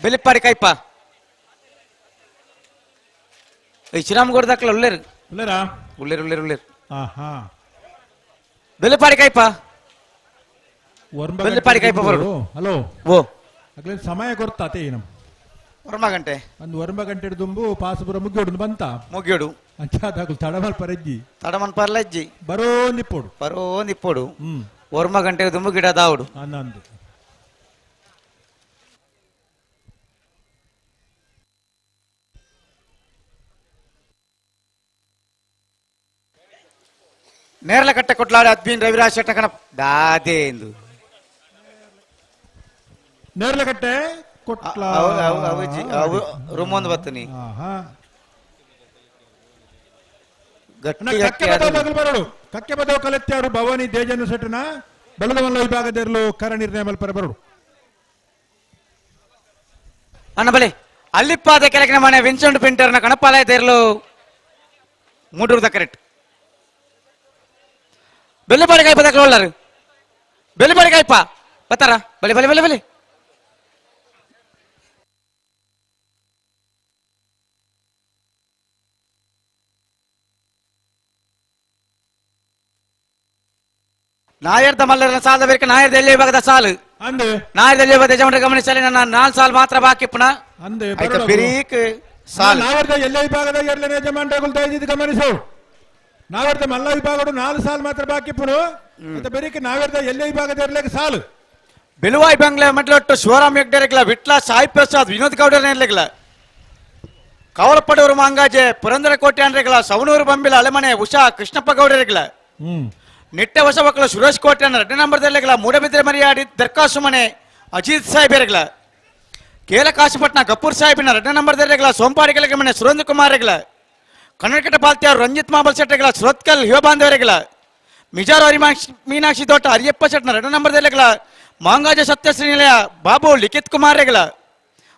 ಬೆಳ್ಳಿಪಾಡಿ ಕೈಪ ಈ ಚಿರಾಮಗೌಡ ದಾಖಲ ಉಳ್ಳೇರು ಉಳ್ಳೇರಾ ಉಳ್ಳೇರು ಉಳ್ಳೇರು ಉಳ್ಳೇರು ಹಾ ಹಾ ಬೆಳ್ಳಿಪಾಡಿ ಕೈಪ ಒರ್ಂಬ ಬೆಳ್ಳಿಪಾಡಿ ಕೈಪ ಬರೋಡು ಹಲೋ ಓ ಅಗ್ಲೇ ಸಮಯ ಕೊರ್ತಾತೆ ನಮ್ಮ ಒರ್ಮ ಗಂಟೆ ಒಂದು ಒರ್ಂಬ ಗಂಟೆ ದುಂಬು ಪಾಸುಪುರ ಮುಗಿಯೋಡು ಬಂತ ಮುಗಿಯೋಡು ಅಂಚಾದಾಗಲು ತಡಮಲ್ ಪರಜ್ಜಿ ತಡಮನ್ ಪರ್ಲಜ್ಜಿ ಬರೋ ನಿಪ್ಪೋಡು ಬರೋ ನಿಪ್ಪೋಡು ಒರ್ಮ ಗಂಟೆ ದುಂಬು ಗಿಡ ದಾವುಡು ಅನ್ನಂದು ನೇರಲ ಕಟ್ಟೆ ಕೊಟ್ಲಾಡಿ ಅದ್ಬೀನ್ ರವಿರಾಜ್ ಶೆಟ್ಟಕನ ದಾದೆ ಎಂದು ನೇರ್ಲಕಟ್ಟೆ ಕೊಟ್ಲ ಅವು ರೂಮ್ ಒಂದು ಬತ್ತನಿ ಆಹಾ. ಗಟ್ಟಿ ಅಣ್ಣ, ಗಟ್ಟಿ ಕಕ್ಕೆ ಆದವು. ಬದವು ಬರಡು ಕಕ್ಕೆ ಬದವು ಕಲೆತ್ಯಾರು ಭವಾನಿ ದೇಜನು ಸೆಟ್ಟನ ಬಲದಮಲ್ಲ ವಿಭಾಗದಿರಲು ಕರ ನಿರ್ಣಯ ಮಲ್ಪರ ಬರಡು ಅಣ್ಣ ಬಲೆ ಅಲ್ಲಿಪ್ಪಾದ ಕೆಳಗಿನ ಮನೆ ವಿನ್ಸೆಂಟ್ ಪಿಂಟರ್ನ ಕಣಪಾಲಯ ತೇರಲು ಮೂಡೂರ್ದ ಕರೆಕ್ಟ್ ಬೆಳ್ಳಿಪಾಡಿ ಕಾಯ್ಪ ತಕೊಳ್ಳಾರು ಬೆಳ್ಳಿಪಾಡಿ ಕಾಯ್ಪ ಬತ್ತಾರ ಬಲೆ ಬಲೆ ಬಲೆ ಬಲೆ ನಾಯರ್ದ ಮಲ್ಲರನ ಸಾಲದ ಬೇಕ ನಾಯರ್ದ ಎಲ್ಲಿ ವಿಭಾಗದ ಸಾಲು ಅಂದೆ ನಾಯರ್ದ ಎಲ್ಲಿ ವಿಭಾಗದ ಯಜಮಾನರು ಗಮನಿಸಲಿ ನನ್ನ ನಾಲ್ ಸಾಲು ಮಾತ್ರ ಬಾಕಿ ಪುನಃ ಅಂದೆ ಆಯ್ತಾ ಬಿರೀಕ್ ಸಾಲು ನಾವರ್ದ ಎಲ್ಲ ವಿಭಾಗದ ಎರಡನೇ ಯಜಮಾನರುಗಳು ದಯವಿಟ್ಟು ಗಮನಿಸು ನಾವರ್ದ ಮಲ್ಲ ವಿಭಾಗಡು ನಾಲ್ಕು ಸಾಲು ಮಾತ್ರ ಬಾಕಿ ಪುನು ಮತ್ತೆ ಬೆರಿಕೆ ನಾವರ್ದ ಎಲ್ಲ ವಿಭಾಗದ ಇರ್ಲಿಕ್ಕೆ ಸಾಲು ಬೆಳುವಾಯಿ ಬಂಗ್ಲೆ ಮೆಟ್ಲೊಟ್ಟು ಶಿವರಾಮ್ ಹೆಗ್ಡೆರೆಗ್ಲ ವಿಟ್ಲ ಸಾಯಿ ಪ್ರಸಾದ್ ವಿನೋದ್ ಗೌಡರ ಇರ್ಲಿಗ್ಲ ಕವಲಪಡೂರು ಮಾಂಗಾಜೆ ಪುರಂದರ ಕೋಟೆ ಅನ್ರೆಗ್ಲ ಸವಣೂರು ಬಂಬಿಲ ಅಲೆಮನೆ ಉಷಾ ಕೃಷ್ಣಪ್ಪ ಗೌಡರಿಗ್ಲ ಹ್ಮ್ ನಿಟ್ಟೆ ಹೊಸ ಮಕ್ಕಳು ಸುರೇಶ್ ಕೋಟೆ ಎರಡನೇ ನಂಬರ್ದಲ್ಲಿಗ್ಲ ಮೂಡಬಿದ್ರೆ ಮರಿಯಾಡಿ ದರ್ಕಾಸು ಮನೆ ಅಜಿತ್ ಸಾಹೇಬರಿಗ್ಲ ಕೇಲ ಕಾಶಿಪಟ್ನ ಕಪೂರ್ ಸಾಹೇಬಿನ ಎರಡನೇ ನಂಬರ್ದಲ್ಲಿಗ್ಲ ಸೋಂಪಾಡಿಗಳ ಮನೆ ಸುರೇಂದ್ರ ಕುಮಾರ್ಗಳ ಕನ್ನಡಕಟ ಪಾಲ್ತಿಯವರು ರಂಜಿತ್ ಮಾಬಲ್ ಶೆಟ್ಟೆಗಳ ಸುರತ್ಕಲ್ ಹಿವಬಾಂಧವರಿಗಳ ಮಿಜಾರ್ ಹರಿಮಾಕ್ಷಿ ಮೀನಾಕ್ಷಿ ತೋಟ ಹರಿಯಪ್ಪ ಶೆಟ್ನ ಎರಡನೇ ನಂಬರ್ದಲ್ಲಿಗ್ಲ ಮಾಂಗಾಜ ಸತ್ಯಶ್ರೀ ನಿಲಯ ಬಾಬು ಲಿಖಿತ್ ಕುಮಾರ್ಗಳ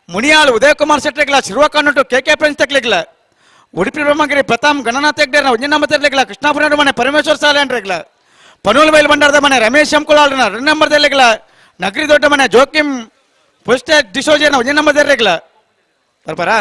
ಮುನಿಯಾಳು ಉದಯಕುಮಾರ್ ಶೆಟ್ಟೆಗಳ ಶಿರುವ ಕಣ್ಣುಟು ಕೆ ಕೆ ಪ್ರೆನ್ಸ್ ತಕ್ಲಿಗ್ಲ ಉಡುಪಿ ಬ್ರಹ್ಮಗಿರಿ ಪ್ರತಾಪ್ ಗಣನಾಥ ಹೆಗ್ಡೆನ ಒಂಜಿ ನಂಬರ್ ತರ್ಲಿಗ್ಲ ಕೃಷ್ಣಾಪುರ ಮನೆ ಪರಮೇಶ್ವರ ಸಾಲೆ ಅಂಡ್ರೆಗ್ಲ ಪನೂಲ್ ಬೈಲ್ ಭಂಡಾರದ ಮನೆ ರಮೇಶ್ ಶಂಕುಲಾಲ್ನ ಎರಡು ನಂಬರ್ ತರ್ಲಿಗ್ಲ ನಗರಿ ದೊಡ್ಡ ಮನೆ ಜೋಕಿಂ ಪುಷ್ಟೆ ಡಿಸೋಜನ ಒಂಜಿ ನಂಬರ್ ತರ್ಲಿಗ್ಲ ಬರ್ಬಾರಾ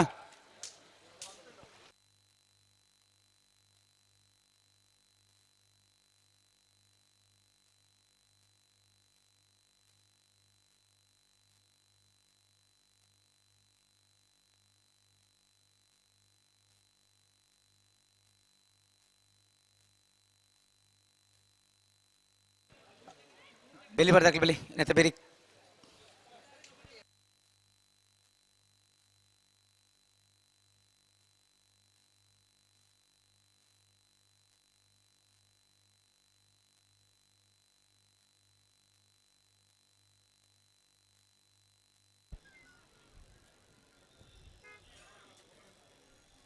ಬೆಲಿ ಬರ್ದಾಕ್ಲಿ ಬೆಲಿ ನೆತ್ತ ಬೇರಿ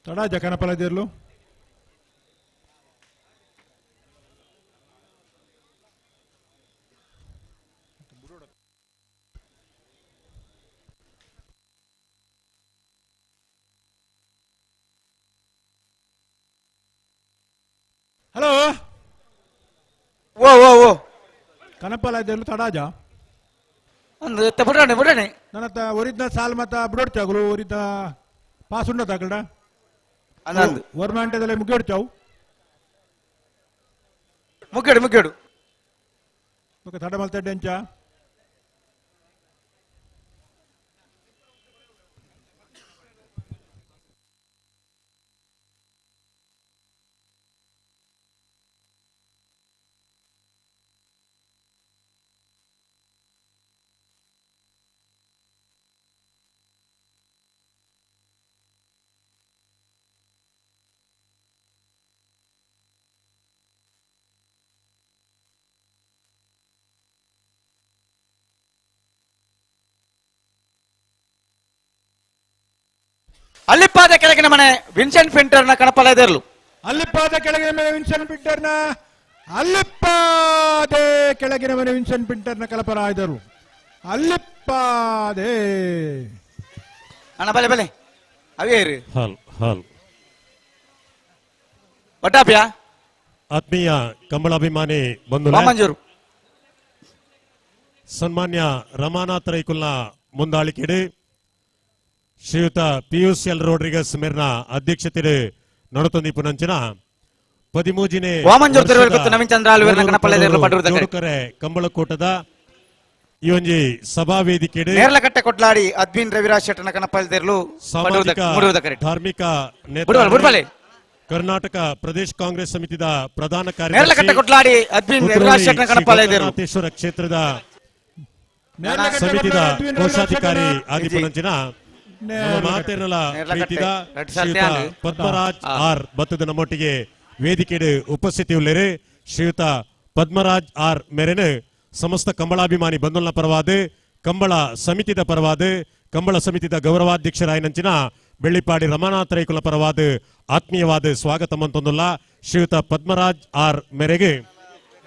ತಡ ಜಕನಪಲದಿರ್ಲು ಹಲೋ ಓ ಓ ಓ ಕನಪಲ ಇದ್ದಿರ್ಲು ತಡಾಜ ಒಂದು ಎತ್ತ ಬಿಡೋಣ ಬಿಡೋಣ ನನ್ನ ಒರಿದ್ನ ಸಾಲ್ ಮತ್ತ ಬಿಡೋಡ್ಚಾಗಲು ಒರಿದ ಪಾಸ್ ಉಂಡ ತಾಕಲ್ಡ ಅಂದಂದು. ವರ್ಮಾಂಟದಲ್ಲೇ ಮುಗಿಯೋಡ್ಚಾವು ಮುಗ್ಗಡು ಮುಗ್ಗಡು ఒక ತಡ ಮಲ್ತಡ್ಡೆ ಅಂಚ ಅಲ್ಲಿಪ್ಪಾದ ಕೆಳಗಿನ ಮನೆ ವಿನ್ಸೆಂಟ್ ಪಿಂಟರ್ನ ಕಣಪಲದೆರ್ಲು. ಅಲ್ಲಿಪ್ಪಾದ ಕೆಳಗಿನ ಮನೆ ವಿನ್ಸೆಂಟ್ ಪಿಂಟರ್ನ, ಅಲ್ಲಿಪ್ಪಾದೆ ಕೆಳಗಿನ ಮನೆ ವಿನ್ಸೆಂಟ್ ಪಿಂಟರ್ನ ಕಲಪರಾಯ್ದರು. ಅಲ್ಲಿಪ್ಪಾದೆ ಅಣ್ಣ ಬಲೆ ಬಲೆ ಅವೇರು ಹಾಲ್ ಹಾಲ್ ಒಟ್ಟಾಪ್ಯಾ. ಆತ್ಮೀಯ ಕಂಬಳಾಭಿಮಾನಿ ಬಂಧು ವಾಮಂಜೂರು ಸನ್ಮಾನ್ಯ ರಮಾನಾಥ ರೈಕುಲ್ನ ಮುಂದಾಳಿಕೆಡು ಶ್ರೀಯುತ ಪಿಯೂಷ್ ಎಲ್ ರೋಡ್ರಿಗಸ್ ಮೇರ್ನ ಅಧ್ಯಕ್ಷತೆ ನಡತೊಂದಿಪ್ಪುನಂಚಿನ 13ನೇ ವಾಮಂಜೂರು ತಿರುವಲ್ಗುತ್ತು ನವೀನ್ ಚಂದ್ರ ಆಳ್ವೆರ್ನ ಕಣಪಲ್ಲದೆರ್ಲು ಪಡೂರು ದಕರೆ. ಜೋಡುಕರೆ ಕಂಬಳಕೂಟದ ಈ ಒಂಜಿ ಸಭಾ ವೇದಿಕೆಡು ನೇರ್ಲಕಟ್ಟೆ ಕೊಟ್ಲಾಡಿ ಅದ್ವಿನ್ ರವಿರಾಜ್ ಶೆಟ್ಟನ ಕಣಪಲ್ಲದೆರ್ಲು ಸಾಮಾಜಿಕ ಮೂಡೂರು ದಕರೆ. ಧಾರ್ಮಿಕ ಬುಡ್ಬಾಲೆ, ಬುಡ್ಬಾಲೆ. ಕರ್ನಾಟಕ ಪ್ರದೇಶ ಕಾಂಗ್ರೆಸ್ ಸಮಿತಿದ ಪ್ರಧಾನ ನೇರ್ಲಕಟ್ಟೆ ಕೊಟ್ಲಾಡಿ ಅದ್ವಿನ್ ರವಿರಾಜ್ ಶೆಟ್ಟನ ಕಣಪಲ್ಲದೆರ್ಲು. ಗೋಕರ್ಣನಾಥೇಶ್ವರ ಕ್ಷೇತ್ರದ ಸಮಿತಿದ ಕೋಶಾಧಿಕಾರಿ ಆದಿಪುನಂಚಿನ ನಮ್ಮ ಮಾತೆರ್ನಲ ಪ್ರೀತಿದ ಶ್ರೀಯುತ ಪದ್ಮರಾಜ್ ಆರ್ ಬತ್ತದ ನಮ್ಮೊಟ್ಟಿಗೆ ವೇದಿಕೆಡು ಉಪಸ್ಥಿತಿ ಉಳ್ಳೇರು. ಶ್ರೀಯುತ ಪದ್ಮರಾಜ್ ಆರ್ ಮೇರೆನು ಸಮಸ್ತ ಕಂಬಳಾಭಿಮಾನಿ ಬಂಧುಲ್ನ ಪರವಾದ, ಕಂಬಳ ಸಮಿತಿದ ಪರವಾದ, ಕಂಬಳ ಸಮಿತಿದ ಗೌರವಾಧ್ಯಕ್ಷರಾಯನಂಚಿನ ಬೆಳ್ಳಿಪಾಡಿ ರಮಾನಾಥ ರೈಕುಲ ಪರವಾದ ಆತ್ಮೀಯವಾದ ಸ್ವಾಗತ ಮಂತೊಂದುಲ್ಲ ಶ್ರೀಯುತ ಪದ್ಮರಾಜ್ ಆರ್ ಮೇರೆಗೆ.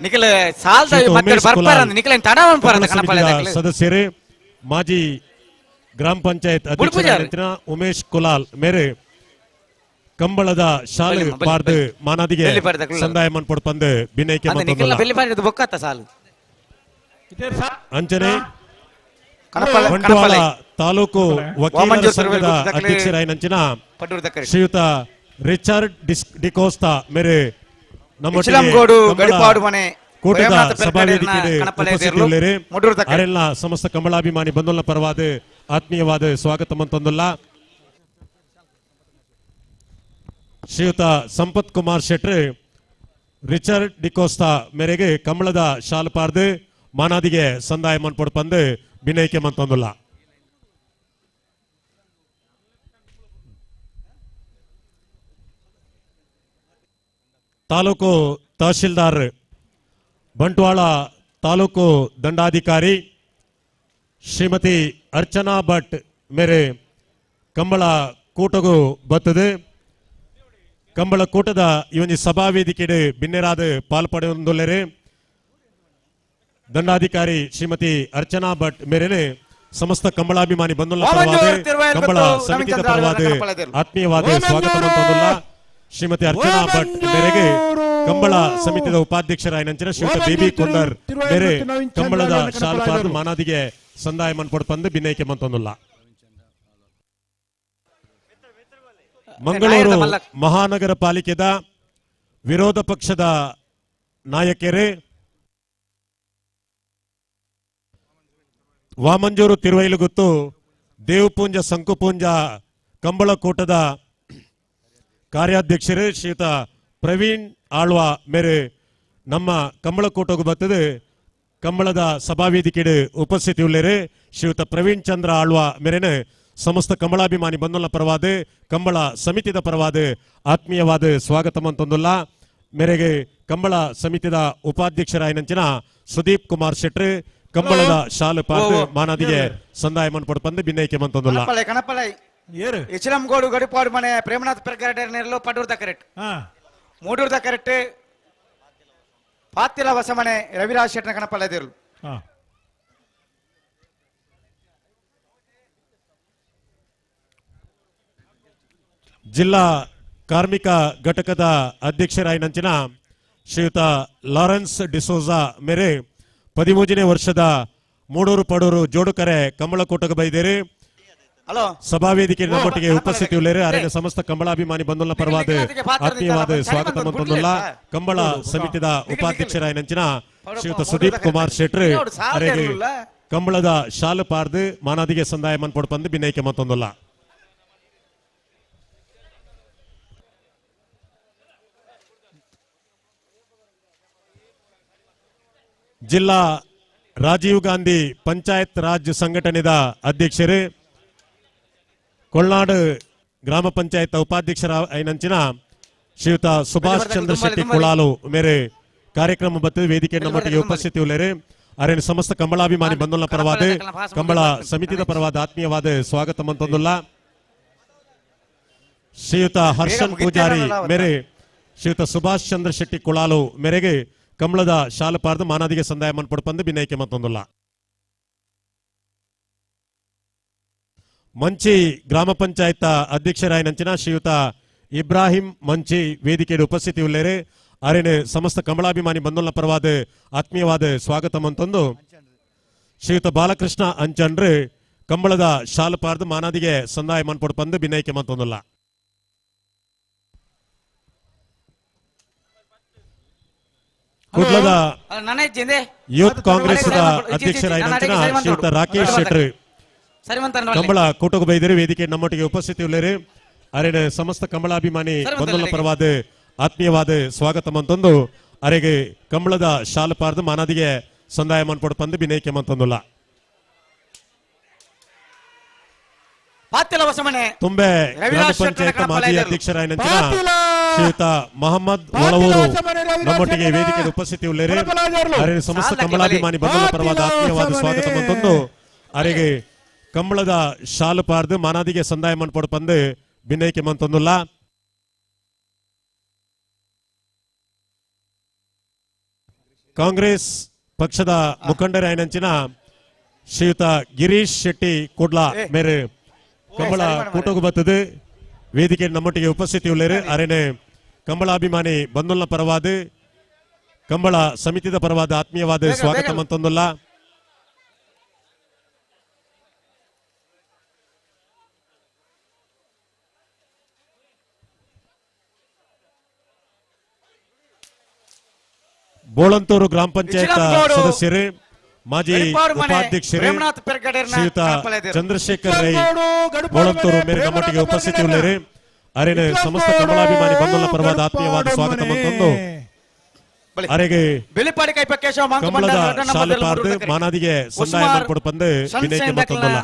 ನಿಖಿಲ್ ಸಾಲ್ದ ಉಮೇಶ್ ಕುಲಾಲ್ ತಡ ಸಮಿತಿಯ ಸದಸ್ಯರೇ, ಮಾಜಿ ಗ್ರಾಮ ಪಂಚಾಯತ್ ಅಧ್ಯಕ್ಷರಾದ ಉಮೇಶ್ ಕುಲಾಲ್ ಮೇರೆ ಕಂಬಳದ ಶಾಲೆ ಪಾರ್ದು ಮಾನಾದಿಗೆ ಸಂದಾಯ ಮನ್ಪೊಡ್ ಪಂದು ಬಿನೈಕೆ ಮಂತೊಂದುಲ್ಲ. ಅಂಚನೆ ಬಂಟ್ವಾಳ ತಾಲೂಕು ವಕೀಲರ ಸಂಘದ ಅಧ್ಯಕ್ಷರಾಯನಂಚಿನ ಶ್ರೀಯುತ ರಿಚರ್ಡ್ ಡಿಕೋಸ್ತಾ ಮೇರೆ ಕೂಟದ ಸಭಾವೇದಿಕೆ ಉಪಸ್ಥಿತಿಯುಳ್ಳೇರು. ಅರೆಲ್ಲ ಸಮಸ್ತ ಕಂಬಳಾಭಿಮಾನಿ ಬಂಧುಲ್ನ ಪರವಾದ ಆತ್ಮೀಯವಾದ ಸ್ವಾಗತ ಮಂತೊಂದುಲ್ಲ. ಶ್ರೀಯುತ ಸಂಪತ್ ಕುಮಾರ್ ಶೆಟ್ರು ರಿಚರ್ಡ್ ಡಿಕೋಸ್ತಾ ಮೇರೆಗೆ ಕಂಬಳದ ಶಾಲು ಪಾರ್ದು ಮಾನಾದಿಗೆ ಸಂದಾಯ ಮನ್ಪೊಡ್ ಪಂದು ಬಿನೈಕೆ ಮಂತೊಂದುಲ್ಲ. ತಾಲೂಕು ತಹಶೀಲ್ದಾರ್, ಬಂಟ್ವಾಳ ತಾಲೂಕು ದಂಡಾಧಿಕಾರಿ ಶ್ರೀಮತಿ ಅರ್ಚನಾ ಭಟ್ ಮೇರೆ ಕಂಬಳ ಕೂಟಗೂ ಬತ್ತದೆ. ಕಂಬಳ ಕೂಟದ ಈ ಒಂಜಿ ಸಭಾ ವೇದಿಕೆಡು ಬಿನ್ನೆರಾದ ಪಾಲ್ಪಡೆಯೊಂದುಲ್ಲೆರ್. ದಂಡಾಧಿಕಾರಿ ಶ್ರೀಮತಿ ಅರ್ಚನಾ ಭಟ್ ಮೇರೆನೆ ಸಮಸ್ತ ಕಂಬಳಾಭಿಮಾನಿ ಬಂಧುಲ ಪರವಾದ, ಕಂಬಳ ಸಮಿತಿದ ಪರವಾದ ಆತ್ಮೀಯವಾದ ಸ್ವಾಗತ ಮಂತೊಂದುಲ್ಲ. ಶ್ರೀಮತಿ ಅರ್ಚನಾ ಭಟ್ ಮೇರೆಗೆ ಕಂಬಳ ಸಮಿತಿದ ಉಪಾಧ್ಯಕ್ಷರಾಯನಂಚಿನ ಶ್ರೀಯುತ ಬೇಬಿ ಕುಂದರ್ ಮೇರೆ ಕಂಬಳದ ಶಾಲ್ಪಾದ ಮಾನಾದಿಗೆ ಸಂದಾಯ ಮನ್ಪೊಡ್ ಪಂದು ಬಿನ್ನೈಕೆ ಮಂತೊಂದುಲ್ಲ. ಮಂಗಳೂರು ಮಹಾನಗರ ಪಾಲಿಕೆದ ವಿರೋಧ ಪಕ್ಷದ ನಾಯಕರೇ ವಾಮಂಜೂರು ತಿರುವೈಲುಗುತ್ತು ದೇವಪೂಂಜ ಸಂಕುಪೂಂಜ ಕಂಬಳಕೂಟದ ಕಾರ್ಯಾಧ್ಯಕ್ಷರು ಶ್ರೀಯುತ ಪ್ರವೀಣ್ ಆಳ್ವಾ ಮೇರೆ ನಮ್ಮ ಕಂಬಳಕೂಟಗೂ ಬರ್ತದೆ ಕಂಬಳದ ಸಭಾವೇದಿಕೆಡು ಉಪಸ್ಥಿತಿ ಉಳ್ಳೇರು. ಶ್ರೀಯುತ ಪ್ರವೀಣ್ ಚಂದ್ರ ಆಳ್ವಾ ಮೇರೆನೆ ಸಮಸ್ತ ಕಂಬಳಾಭಿಮಾನಿ ಬಂಧುಲ ಪರವಾದ, ಕಂಬಳ ಸಮಿತಿದ ಪರವಾದ ಆತ್ಮೀಯವಾದ ಸ್ವಾಗತ ಮಂತೊಂದುಲ್ಲ. ಮೇರೆಗೆ ಕಂಬಳ ಸಮಿತಿದ ಉಪಾಧ್ಯಕ್ಷರಾಯನಂಚಿನ ಸುದೀಪ್ ಕುಮಾರ್ ಶೆಟ್ರು ಕಂಬಳದ ಶಾಲು ಪಾರ್ದು ಮಾನಾದಿಗೆ ಸಂದಾಯ ಮನ್ಪೊಡ್ ಪಂದು ಬಿನ್ನೈಕೆ ಮಂತೊಂದುಲ್ಲ. ಇಚ್ಲಂಗೋಡು ಗಡಿಪಾಡು ಮನೆ ಪ್ರೇಮನಾಥ್ ಪೆರ್ಗರೆಡ್ ಪಡೂರ್ದ ಕರೆಕ್ಟ್, ಮೂಡೂರ್ದ ಕರೆಕ್ಟ್, ಪಾತಿಲ ಹೊಸಮನೆ ರವಿರಾಜ್ ಶೆಟ್ಟನ ಕಣಪಲ್ಲದಿರು. ಜಿಲ್ಲಾ ಕಾರ್ಮಿಕ ಘಟಕದ ಅಧ್ಯಕ್ಷರಾಯನಂಚಿನ ಶ್ರೀಯುತ ಲಾರೆನ್ಸ್ ಡಿಸೋಜಾ ಮೇರೆ 13ನೇ ವರ್ಷದ ಮೂಡೂರು ಪಡೂರು ಜೋಡುಕರೆ ಕಂಬಳಕೂಟಕ್ಕೆ ಬೈದೇರಿ. ಸಭಾವೇದಿಕೆ ನಮ್ಮೊಟ್ಟಿಗೆ ಉಪಸ್ಥಿತಿ ಉಳ್ಳೇರು. ಅರೆನ ಸಮಸ್ತ ಕಂಬಳಾಭಿಮಾನಿ ಬಂಧುಲ ಪರವಾದ ಆತ್ಮೀಯವಾದ ಸ್ವಾಗತ ಮಂತೊಂದುಲ್ಲ. ಕಂಬಳ ಸಮಿತಿದ ಉಪಾಧ್ಯಕ್ಷರಾಯನಂಚಿನ ಶ್ರೀಯುತ ಸುದೀಪ್ ಕುಮಾರ್ ಶೆಟ್ರು ಅರೆಗೆ ಕಂಬಳದ ಶಾಲು ಪಾರ್ದು ಮಾನಾದಿಗೆ ಸಂದಾಯ ಮನ್ಪೊಡ್ ಪಂದು ಬಿನ್ನೈಕೆ ಮಂತೊಂದುಲ್ಲ. ಜಿಲ್ಲಾ ರಾಜೀವ್ ಗಾಂಧಿ ಪಂಚಾಯತ್ ರಾಜ್ ಸಂಘಟನೆದ ಅಧ್ಯಕ್ಷರು ಕೊಳ್ನಾಡು ಗ್ರಾಮ ಪಂಚಾಯತ್ ಉಪಾಧ್ಯಕ್ಷರ ಐನಂಚಿನ ಶ್ರೀಯುತ ಸುಭಾಷ್ ಚಂದ್ರ ಶೆಟ್ಟಿ ಕುಳಾಲು ಮೇರೆ ಕಾರ್ಯಕ್ರಮ ಬತ್ತು ವೇದಿಕೆ ನಮ್ಮೊಟ್ಟಿಗೆ ಉಪಸ್ಥಿತಿ ಉಳ್ಳೇರು. ಅರೇನು ಸಮಸ್ತ ಕಂಬಳಾಭಿಮಾನಿ ಬಂಧುಲ ಪರವಾದ, ಕಂಬಳ ಸಮಿತಿದ ಪರವಾದ ಆತ್ಮೀಯವಾದ ಸ್ವಾಗತ ಮಂತೊಂದುಲ್ಲ. ಶ್ರೀಯುತ ಹರ್ಷನ್ ಪೂಜಾರಿ ಮೇರೆ ಶ್ರೀಯುತ ಸುಭಾಷ್ ಚಂದ್ರ ಶೆಟ್ಟಿ ಕುಳಾಲು ಮೇರೆಗೆ ಕಮಲದ ಶಾಲಪಾರ್ದ ಮಾನಾದಿಗೆ ಸಂದಾಯ ಮನ್ಪೊಡು ಬಿನೈಕೆ ಮತ್ತೊಂದುಲ್ಲ. ಮಂಚಿ ಗ್ರಾಮ ಪಂಚಾಯತ್ ಅಧ್ಯಕ್ಷರಾಯನಂಚಿನ ಶ್ರೀಯುತ ಇಬ್ರಾಹಿಂ ಮಂಚಿ ವೇದಿಕೆಯ ಉಪಸ್ಥಿತಿ ಉಳ್ಳೇರೆ ಅರೆನೆ ಸಮಸ್ತ ಕಮಲಾಭಿಮಾನಿ ಬಂಧುಲ ಪರವಾದ ಆತ್ಮೀಯವಾದ ಸ್ವಾಗತ ಮಂತೊಂದು ಶ್ರೀಯುತ ಬಾಲಕೃಷ್ಣ ಅಂಚನ್ರು ಕಂಬಳದ ಶಾಲಪಾರ್ದ ಮಾನಾದಿಗೆ ಸಂದಾಯ ಮನ್ಪೊಡು ಪಂದು ಬಿನೈಕೆ ಮಂತೊಂದುಲ್ಲ. ಕುಡ್ಲದ ಯೂತ್ ಕಾಂಗ್ರೆಸ್ ಅಧ್ಯಕ್ಷರಾಯನಂಚಿನ ಶ್ರೀಯುತ ರಾಕೇಶ್ ಶೆಟ್ರು ಕಂಬಳ ಕೂಟకు ಬೈದರು ವೇದಿಕೆ ನಮ್ಮೊಟ್ಟಿಗೆ ಉಪಸ್ಥಿತಿ ಉಳ್ಳೇರು ಅರೆನೆ ಸಮಸ್ತ ಕಮಲಾಭಿಮಾನಿ ಬಂಧುಲ ಪರವಾದ ಆತ್ಮೀಯವಾದ ಸ್ವಾಗತ ಮಂತೊಂದು ಅರೆಗೆ ಕಂಬಳದ ಶಾಲಪಾರ್ದ ಮಾನಾದಿಗೆ ಸಂದಾಯ ಮನ್ಪೊಡು ಪಂದು ಬಿನೈಕೆ ಮಂತೊಂದುಲ್ಲ. ತುಂಬೆ ಗ್ರಾಮ ಪಂಚಾಯತ್ ಮಾಜಿ ಅಧ್ಯಕ್ಷರಾಯನಂಚಿನ ಶ್ರೀಯುತ ಮೊಹಮ್ಮದ್ ಒಳವೂರು ನಮ್ಮೊಟ್ಟಿಗೆ ವೇದಿಕೆ ಉಪಸ್ಥಿತಿ ಉಳ್ಳೇರು ಅರೆಗೆ ಸಮಸ್ತ ಕಮಲಾಭಿಮಾನಿ ಬಂಧುಲ ಪರವಾದ ಆತ್ಮೀಯವಾದ ಸ್ವಾಗತ ಮಂತೊಂದು ಅರೆಗೆ ಕಂಬಳದ ಶಾಲಪಾರ್ದು ಮಾನಾದಿಗೆ ಸಂದಾಯ ಮನ್ಪೊಡು ಪಂದು ಬಿನೈಕೆ ಮಂತೊಂದುಲ್ಲ. ಕಾಂಗ್ರೆಸ್ ಪಕ್ಷದ ಮುಖಂಡರಾಯನಂಚಿನ ಶ್ರೀಯುತ ಗಿರೀಶ್ ಶೆಟ್ಟಿ ಕುಡ್ಲ ಮೇರೆ ಕಂಬಳ ಕೂಟకు ಬರ್ತದೆ ವೇದಿಕೆ ನಮ್ಮೊಟ್ಟಿಗೆ ಉಪಸ್ಥಿತಿ ಉಳ್ಳೇರು ಅರೆನೆ ಕಂಬಳಾಭಿಮಾನಿ ಬಂಧುಲ್ನ ಪರವಾದ ಕಂಬಳ ಸಮಿತಿದ ಪರವಾದ ಆತ್ಮೀಯವಾದ ಸ್ವಾಗತ ಮಂತೊಂದುಲ್ಲ. ಬೋಳಂತೂರು ಗ್ರಾಮ ಪಂಚಾಯತ್ ಸದಸ್ಯರು ಮಾಜಿ ಉಪಾಧ್ಯಕ್ಷರು ಶ್ರೀಯುತ ಚಂದ್ರಶೇಖರ್ ರೈ ಬೋಳಂತೂರು ಮೇರೆ ನಮ್ಮೊಟ್ಟಿಗೆ ಉಪಸ್ಥಿತಿ ಉಳ್ಳೇರು ಅರೆನೆ ಸಮಸ್ತ ಕಮಲಾಭಿಮಾನಿ ಬಂಧುಲ ಪರವಾದ ಆತ್ಮೀಯವಾದ ಸ್ವಾಗತ ಮಂತೊಂದು ಅರೆಗೆ ಕಮಲದ ಶಾಲಪಾರ್ದು ಮಾನಾದಿಗೆ ಸಂದಾಯ ಮನ್ಪೊಡು ಪಂದು ವಿನಯಕ್ಕೆ ಮತ್ತೊಂದಲ್ಲ.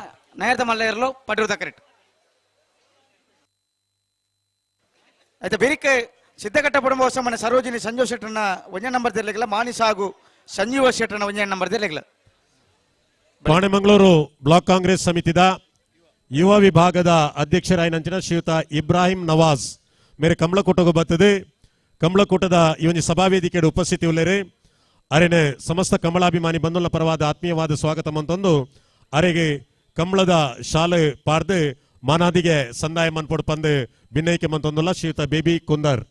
ಸಿದ್ಧಘಟ್ಟ ಪುಡಂಬ ಸರೋಜಿನಿ ಸಂಜೀವ ಶೆಟ್ಟರ್ನ ಒಂಜೇ ನಂಬರ್ ತಿರ್ಲಿಕ್ಕಿಲ್ಲ, ಮಾನಿಸ್ ಹಾಗೂ ಸಂಜೀವ ಶೆಟ್ಟರ್ನ ಒಂಜೇ ನಂಬರ್ ತಿರ್ಲಿಕ್ಕಿಲ್ಲ. ಪಾಣೆಮಂಗಳೂರು ಬ್ಲಾಕ್ ಕಾಂಗ್ರೆಸ್ ಸಮಿತಿದ ಯುವ ವಿಭಾಗದ ಅಧ್ಯಕ್ಷರಾಯನಂಚಿನ ಶ್ರೀಯುತ ಇಬ್ರಾಹಿಂ ನವಾಜ್ ಮೇರೆ ಕಮಲಕೂಟಗೂ ಬರ್ತದೆ. ಕಮಲಕೂಟದ ಈ ಒಂದು ಸಭಾವೇದಿಕೆಯ ಉಪಸ್ಥಿತಿ ಉಳ್ಳೇರು ಅರೆನೆ ಸಮಸ್ತ ಕಮಲಾಭಿಮಾನಿ ಬಂಧುಲ ಪರವಾದ ಆತ್ಮೀಯವಾದ ಸ್ವಾಗತ ಮಂತೊಂದು ಅರೆಗೆ ಕಮಲದ ಶಾಲೆ ಪಾರ್ದು ಮಾನಾದಿಗೆ ಸಂದಾಯ ಮನ್ಪೊಡು ಪಂದು ಬಿನ್ನೈಕೆ ಮಂತೊಂದುಲ್ಲ ಶ್ರೀಯುತ ಬೇಬಿ ಕುಂದರ್.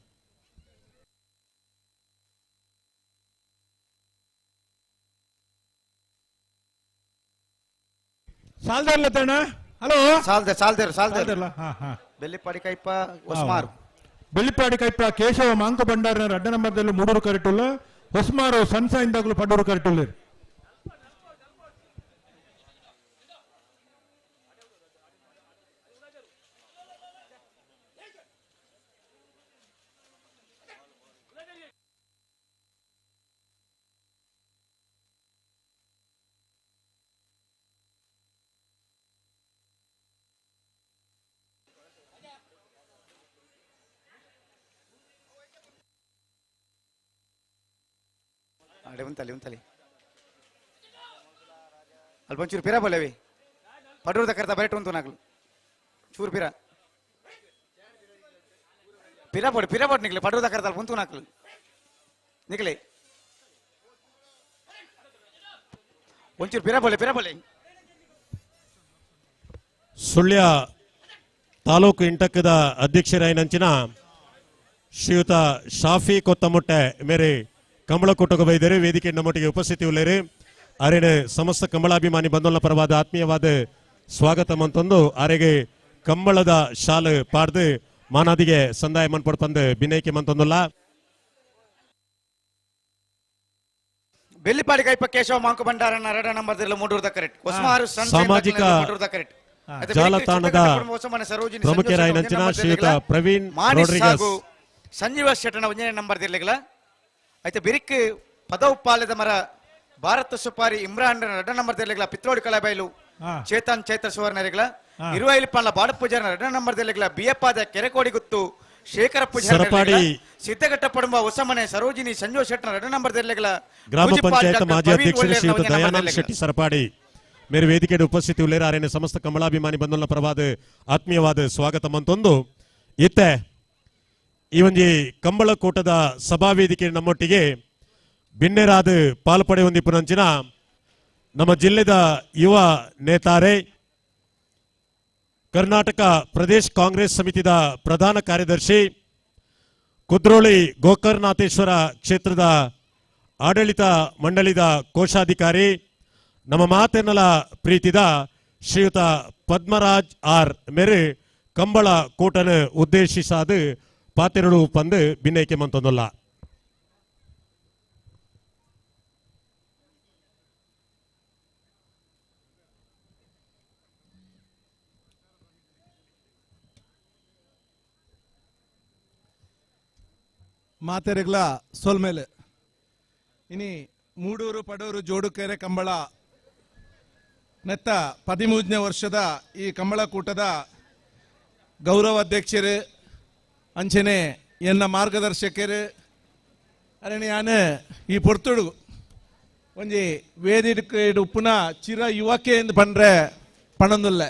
ಸಾಲ್ದಾರ್ಲ ತಣ್ಣ ಹಲೋ ಸಾಲ್ದೆ ಸಾಲ್ದೇರು ಸಾಲ್ದೇರು ಬೆಳ್ಳಿಪಾಡಿ ಕೈಪ ಹೊಸ್ಮಾರು ಬೆಳ್ಳಿಪಾಡಿ ಕೈಪ ಕೇಶವ ಮಾಂಕ ಭಂಡಾರ ಅಡ್ಡ ನಂಬರ್ದಲ್ಲಿ ಮೂಡೂರು ಕರೆಟುಲ್ಲ ಹೊಸ್ಮಾರು ಸನ್ಸೈನ್ದಾಗಲೂ ಪಡೂರು ಕರೆಟುಲ್ಲ. ಉಂತಲಿ ಉಂತಲಿ ಅಲ್ಪ ಒಂಚೂರು ಪಿರ ಬೋಲವಿ ಪಡೂರ್ದ ಕರ್ತ ಬರೆಟ್ ಉಂಟು ನಾಗ್ಲು ಚೂರು ಪಿರ ಪಿರ ಬೋಡು ಪಿರ ಬೋಡು ನಿಕ್ಲೆ ಪಡೂರ್ದ ಕರ್ತ ಅಲ್ಪ ಉಂಟು ನಾಕ್ಲು ನಿಕ್ಲೆ ಒಂಚೂರು ಪಿರ ಬೋಲೆ ಪಿರ ಬೋಲೆ. ಸುಳ್ಯ ತಾಲೂಕು ಇಂಟಕದ ಅಧ್ಯಕ್ಷರಾಯನಂಚಿನ ಶ್ರೀಯುತ ಶಾಫಿ ಕೊತ್ತಮುಟ್ಟೆ ಮೇರೆ ಕಮಲಕೂಟకు ಬೈದರು ವೇದಿಕೆ ನಮ್ಮೊಟ್ಟಿಗೆ ಉಪಸ್ಥಿತಿ ಉಳ್ಳೇರು ಅರೆನೆ ಸಮಸ್ತ ಕಮಲಾಭಿಮಾನಿ ಬಂಧುಲ ಪರವಾದ ಆತ್ಮೀಯವಾದ ಸ್ವಾಗತ ಮಂತೊಂದು ಅರೆಗೆ ಕಂಬಳದ ಶಾಲು ಪಾರ್ದು ಮಾನಾದಿಗೆ ಸಂದಾಯ ಮನ್ಪೊಡು ಪಂದು ಬಿನೈಕೆ ಮಂತೊಂದುಲ್ಲ. ಬೆಳ್ಳಿಪಾಡಿ ಕೈಪ ಕೇಶವ ಮಾಂಕು ಭಂಡಾರನ ಎರಡ ನಂಬರ್ ಮೂಡೂರ್ದ ಕರೆಕ್ಟ್ ಹೊಸ್ಮಾರು ಸಾಮಾಜಿಕ ಜಾಲತಾಣದ ಪ್ರಮುಖರಾಯನಂಚಿನ ಶ್ರೀಯುತ ಪ್ರವೀಣ್ ರೋಡ್ರಿಗಸ್ ಸಂಜೀವ ಶೆಟ್ಟನ ಒಂಜನೇ ನಂಬರ್ ದಿರ್ಲಿಕ್ಲ ಐತೆ ಬಿರಿಕ್ ಪದವು ಪಾಲೆದ ಮರ ಭಾರತ ಸುಪಾರಿ ಇಮ್ರಾನ್ ರಡ್ಡ ನಂಬರ್ ದಿರ್ಲಿಕ್ಲ ಪಿತ್ರೋಡಿ ಕಲಾಬೈಲು ಚೇತನ್ ಚೈತ್ರ ಸುವರ್ಣರಿಗ್ಲ ಇರುವೈಲಿ ಪಾಲ ಬಾಡ ಪೂಜಾರನ ರಡ್ಡ ನಂಬರ್ ದಿರ್ಲಿಕ್ಲ ಬಿಯಪ್ಪಾದ ಕೆರೆಕೋಡಿ ಗುತ್ತು ಶೇಖರ ಪೂಜಾರಿ ಸಿದ್ಧಘಟ್ಟ ಪಡುಂಬ ಹೊಸಮನೆ ಸರೋಜಿನಿ ಸಂಜೀವ ಶೆಟ್ಟನ ರಡ್ಡ ನಂಬರ್ ದಿರ್ಲಿಕ್ಲ ಗ್ರಾಮ ಪಂಚಾಯತ್ ಮಾಜಿ ಅಧ್ಯಕ್ಷರು ಶ್ರೀಯುತ ದಯಾನಂದ ಶೆಟ್ಟಿ ಸರಪಾಡಿ ಮೇರೆ ವೇದಿಕೆಯ ಉಪಸ್ಥಿತಿ ಉಳ್ಳೇರು ಆರೇನೆ ಸಮಸ್ತ ಕಮಲಾಭಿಮಾನಿ ಬಂಧುಲ ಪರವಾದ ಆತ್ಮೀಯವಾದ ಸ್ವಾಗತ ಮಂತೊಂದು ಇತ್ತೆ ಈ ಒಂಜಿ ಕಂಬಳಕೂಟದ ಸಭಾವೇದಿಕೆ ನಮ್ಮೊಟ್ಟಿಗೆ ಬಿನ್ನೆರಾದ ಪಾಲ್ಪಡೆ ಹೊಂದಿಪುನಂಚಿನ ನಮ್ಮ ಜಿಲ್ಲೆದ ಯುವ ನೇತಾರೆ ಕರ್ನಾಟಕ ಪ್ರದೇಶ ಕಾಂಗ್ರೆಸ್ ಸಮಿತಿದ ಪ್ರಧಾನ ಕಾರ್ಯದರ್ಶಿ ಕುದ್ರೋಳಿ ಗೋಕರ್ಣನಾಥೇಶ್ವರ ಕ್ಷೇತ್ರದ ಆಡಳಿತ ಮಂಡಳಿದ ಕೋಶಾಧಿಕಾರಿ ನಮ್ಮ ಮಾತೆನ್ನಲ ಪ್ರೀತಿದ ಶ್ರೀಯುತ ಪದ್ಮರಾಜ್ ಆರ್ ಮೇರೆ ಕಂಬಳ ಕೂಟನ ಉದ್ದೇಶಿಸಾದ ಪಾತೆರಡು ಪಂದು ಬಿನ್ನೈಕೆ ಮಂತೊಂದಲ್ಲ. ಮಾತೆರೆಗ್ಲ ಸೋಲ್ಮೇಲೆ ಇನಿ ಮೂಡೂರು ಪಡೂರು ಜೋಡುಕೆರೆ ಕಂಬಳ ನೆತ್ತ 13ನೇ ವರ್ಷದ ಈ ಕಂಬಳಕೂಟದ ಗೌರವ ಅಧ್ಯಕ್ಷರು ಅಂಚನೆ ಎನ್ನ ಮಾರ್ಗದರ್ಶಕರು ಅರಣ್ಯಾನ ಈ ಪೊರ್ತುಡು ಒಂಜಿ ವೇದಿಕೆ ಉಪ್ಪುನ ಚಿರ ಯುವಕೆ ಎಂದು ಪಂಡ್ರೆ ಪಣಂದುಲ್ಲ.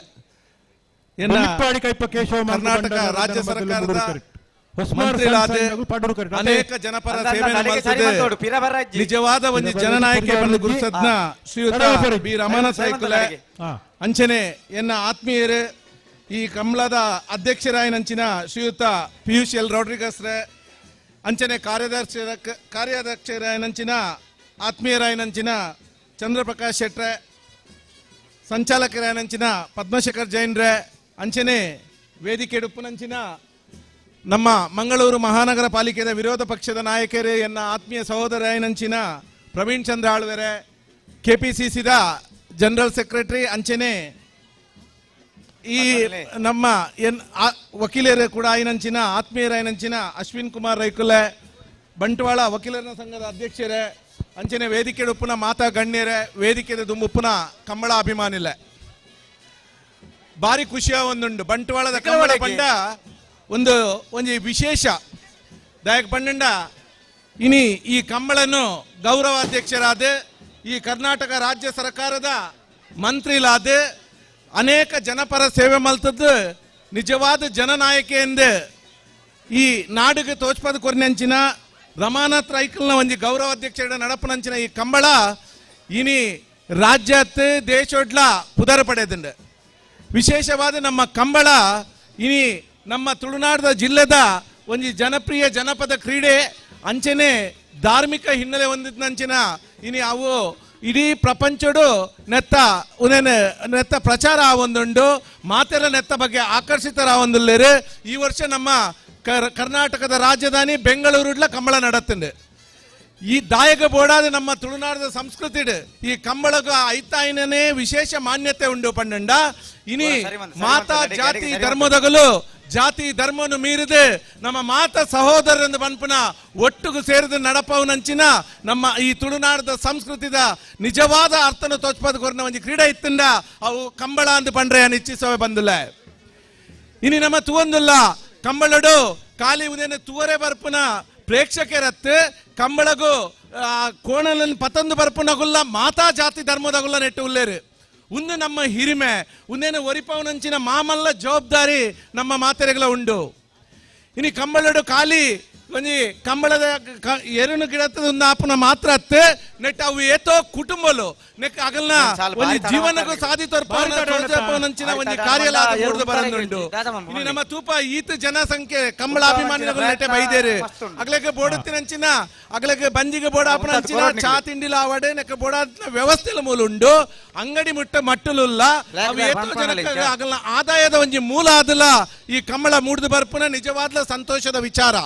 ಎನ್ನ ಕರ್ನಾಟಕ ರಾಜ್ಯ ಸರ್ಕಾರದ ಮಂತ್ರಿಲಾದ ಅನೇಕ ಜನಪರ ಸೇವೆ ನಿಜವಾದ ಒಂದು ಜನನಾಯಕ ಗುರುಸದ್ನ ಶ್ರೀಯುತ ಬಿ ರಮಾನಾಥ ರೈಕುಲೆ ಅಂಚನೆ ಎನ್ನ ಆತ್ಮೀಯರು ಈ ಕಂಬಳದ ಅಧ್ಯಕ್ಷರಾಯನಂಚಿನ ಶ್ರೀಯುತ ಪಿಯೂಷ್ ಎಲ್ ರಾಡ್ರಿಗಸ್ ರೇ ಅಂಚನೆ ಕಾರ್ಯದರ್ಶಿರಾಯನಂಚಿನ ಆತ್ಮೀಯರಾಯನಂಚಿನ ಚಂದ್ರಪ್ರಕಾಶ್ ಶೆಟ್ರೆ ಸಂಚಾಲಕರಾಯನಂಚಿನ ಪದ್ಮಶೇಖರ್ ಜೈನ್ ರೇ ಅಂಚನೆ ವೇದಿಕೆ ಉಪ್ಪುನಂಚಿನ ನಮ್ಮ ಮಂಗಳೂರು ಮಹಾನಗರ ಪಾಲಿಕೆಯ ವಿರೋಧ ಪಕ್ಷದ ನಾಯಕರೇ ಎನ್ನ ಆತ್ಮೀಯ ಸಹೋದರಾಯನಂಚಿನ ಪ್ರವೀಣ್ ಚಂದ್ರ ಆಳ್ವೆರೆ ಕೆಪಿಸಿಸಿದ ಜನರಲ್ ಸೆಕ್ರೆಟರಿ ಅಂಚನೆ ಈ ನಮ್ಮ ಎನ್ ವಕೀಲರೇ ಕೂಡ ಆಯನಂಚಿನ ಆತ್ಮೀಯರಾಯನಂಚಿನ ಅಶ್ವಿನ್ ಕುಮಾರ್ ರೈಕುಲೆ ಬಂಟ್ವಾಳ ವಕೀಲರ ಸಂಘದ ಅಧ್ಯಕ್ಷರೇ ಅಂಚನೆ ವೇದಿಕೆ ಉಪ್ಪುನ ಮಾತಾ ಗಣ್ಯರೇ ವೇದಿಕೆದ ದುಂಬುಪ್ಪುನ ಕಂಬಳ ಅಭಿಮಾನಿಲೆ ಭಾರಿ ಖುಷಿಯ ಒಂದುಂಡು ಬಂಟ್ವಾಳದ ಕಂಬಳ ಬಂಡ ಒಂದು ಒಂಜಿ ವಿಶೇಷ ದಾಯಕ ಪಂಡಂಡ ಇನಿ ಈ ಕಂಬಳನ್ನು ಗೌರವಾಧ್ಯಕ್ಷರಾದ ಈ ಕರ್ನಾಟಕ ರಾಜ್ಯ ಸರ್ಕಾರದ ಮಂತ್ರಿಲಾದ ಅನೇಕ ಜನಪರ ಸೇವೆ ಮಲ್ತದ್ದು ನಿಜವಾದ ಜನನಾಯಕ ಎಂದೇ ಈ ನಾಡಿಗೆ ತೋಚ್ಪದ ಕೊರ್ನಂಚಿನ ರಮಾನಾಥ್ ರೈಕಲ್ನ ಒಂಜಿ ಗೌರವಾಧ್ಯಕ್ಷರ ನಡಪನಂಚಿನ ಈ ಕಂಬಳ ಇನಿ ರಾಜ್ಯತ್ ದೇಶೊಡ್ಲ ಪುದರ ಪಡೆದಂಡು. ವಿಶೇಷವಾದ ನಮ್ಮ ಕಂಬಳ ಇನಿ ನಮ್ಮ ತುಳುನಾಡದ ಜಿಲ್ಲೆದ ಒಂಜಿ ಜನಪ್ರಿಯ ಜನಪದ ಕ್ರೀಡೆ ಅಂಚನೆ ಧಾರ್ಮಿಕ ಹಿನ್ನೆಲೆ ಹೊಂದಿದ್ನಂಚಿನ ಇನಿ ಅವು ಇಡೀ ಪ್ರಪಂಚಡು ನೆತ್ತ ಉನೇನು ನೆತ್ತ ಪ್ರಚಾರ ಒಂದುಂಡು ಮಾತೆರ ನೆತ್ತ ಬಗ್ಗೆ ಆಕರ್ಷಿತರ ಒಂದುಲ್ಲೇರು. ಈ ವರ್ಷ ನಮ್ಮ ಕರ್ನಾಟಕದ ರಾಜಧಾನಿ ಬೆಂಗಳೂರುಡ್ಲ ಕಂಬಳ ನಡತ್ತುಂಡು. ಈ ದಾಯಕ ಬೋಡಾದ ನಮ್ಮ ತುಳುನಾಡದ ಸಂಸ್ಕೃತಿ ಈ ಕಂಬಳಗ ಐತಾಯಿನೇ ವಿಶೇಷ ಮಾನ್ಯತೆ ಉಂಡು ಪಂಡಂಡ ಇನಿ ಮಾತಾ ಜಾತಿ ಧರ್ಮದಗಲು ಜಾತಿ ಧರ್ಮವನ್ನು ಮೀರಿದೆ ನಮ್ಮ ಮಾತ ಸಹೋದರರೆಂದು ಬನ್ಪುನ ಒಟ್ಟುಗು ಸೇರಿದ ನಡಪವನಂಚಿನ ನಮ್ಮ ಈ ತುಳುನಾಡದ ಸಂಸ್ಕೃತಿದ ನಿಜವಾದ ಅರ್ಥನ ತೋಚ್ಪದ ಕೊರ್ನ ಒಂಜಿ ಕ್ರೀಡೆ ಇತ್ತಂಡ ಅವು ಕಂಬಳ ಅಂದು ಪಂಡ್ರೆ ಇಚ್ಛಿಸವೆ ಬಂದಿಲ್ಲ. ಇನಿ ನಮ್ಮ ತುವಂದುಲ್ಲ ಕಂಬಳಡು ಖಾಲಿ ಉದೇನೆ ತುವರೆ ಬರ್ಪುನ ಪ್ರೇಕ್ಷಕರತ್ತು ಕಂಬಳಗು ಕೋಣಲನ್ನು ಪತಂದು ಬರ್ಪುನಗುಲ್ಲ ಮಾತಾ ಜಾತಿ ಧರ್ಮದಗುಲ್ಲ ನೆಟ್ಟು ಉಲ್ಲೇರು. ಒಂದು ನಮ್ಮ ಹಿರಿಮೆ ಒಂದೇನು ಒರಿಪವನಂಚಿನ ಮಾಮಲ್ಲ ಜವಾಬ್ದಾರಿ ನಮ್ಮ ಮಾತೆರೆಗಳ ಉಂಡು. ಇನಿ ಕಂಬಳಡು ಖಾಲಿ ಒಂಜಿ ಕಂಬಳದ ಎರನು ಗಿಡತ್ತದ ಒಂದು ಆಪನ ಮಾತ್ರ ಅತ್ತೆ ನೆಟ್ ಅವು ಏತೋ ಕುಟುಂಬಲು ನೆಕ್ ಅಗಲ್ನ ಒಂಜಿ ಜೀವನಕ್ಕೂ ಸಾಧಿ ತೋರ್ಪವನಂಚಿನ ಒಂಜಿ ಕಾರ್ಯಲ ಮೂಡ್ದು ಬರಂದುಂಡು. ಇನಿ ನಮ್ಮ ತೂಪ ಈತ ಜನಸಂಖ್ಯೆ ಕಂಬಳ ಅಭಿಮಾನಿಗಳು ನೆಟ್ಟೆ ಬೈದೇರು ಅಗ್ಲಕ್ಕೆ ಬೋಡುತ್ತಿನಂಚಿನ ಅಗ್ಲಕ್ಕೆ ಬಂಜಿಗೆ ಬೋಡ ಆಪನಂಚಿನ ಚಾ ತಿಂಡಿಲ ಆವಡೆ ನೆಕ್ಕ ಬೋಡಾದ ವ್ಯವಸ್ಥೆಲ ಮೂಲ ಉಂಡು ಅಂಗಡಿ ಮುಟ್ಟ ಮಟ್ಟಲುಲ್ಲ ಅವು ಏತೋ ಜನಕ್ಕೆ ಅಗಲ್ನ ಆದಾಯದ ಒಂಜಿ ಮೂಲ ಆದಲ ಈ ಕಂಬಳ ಮೂಡ್ದು ಬರ್ಪುನ ನಿಜವಾದ್ಲ ಸಂತೋಷದ ವಿಚಾರ.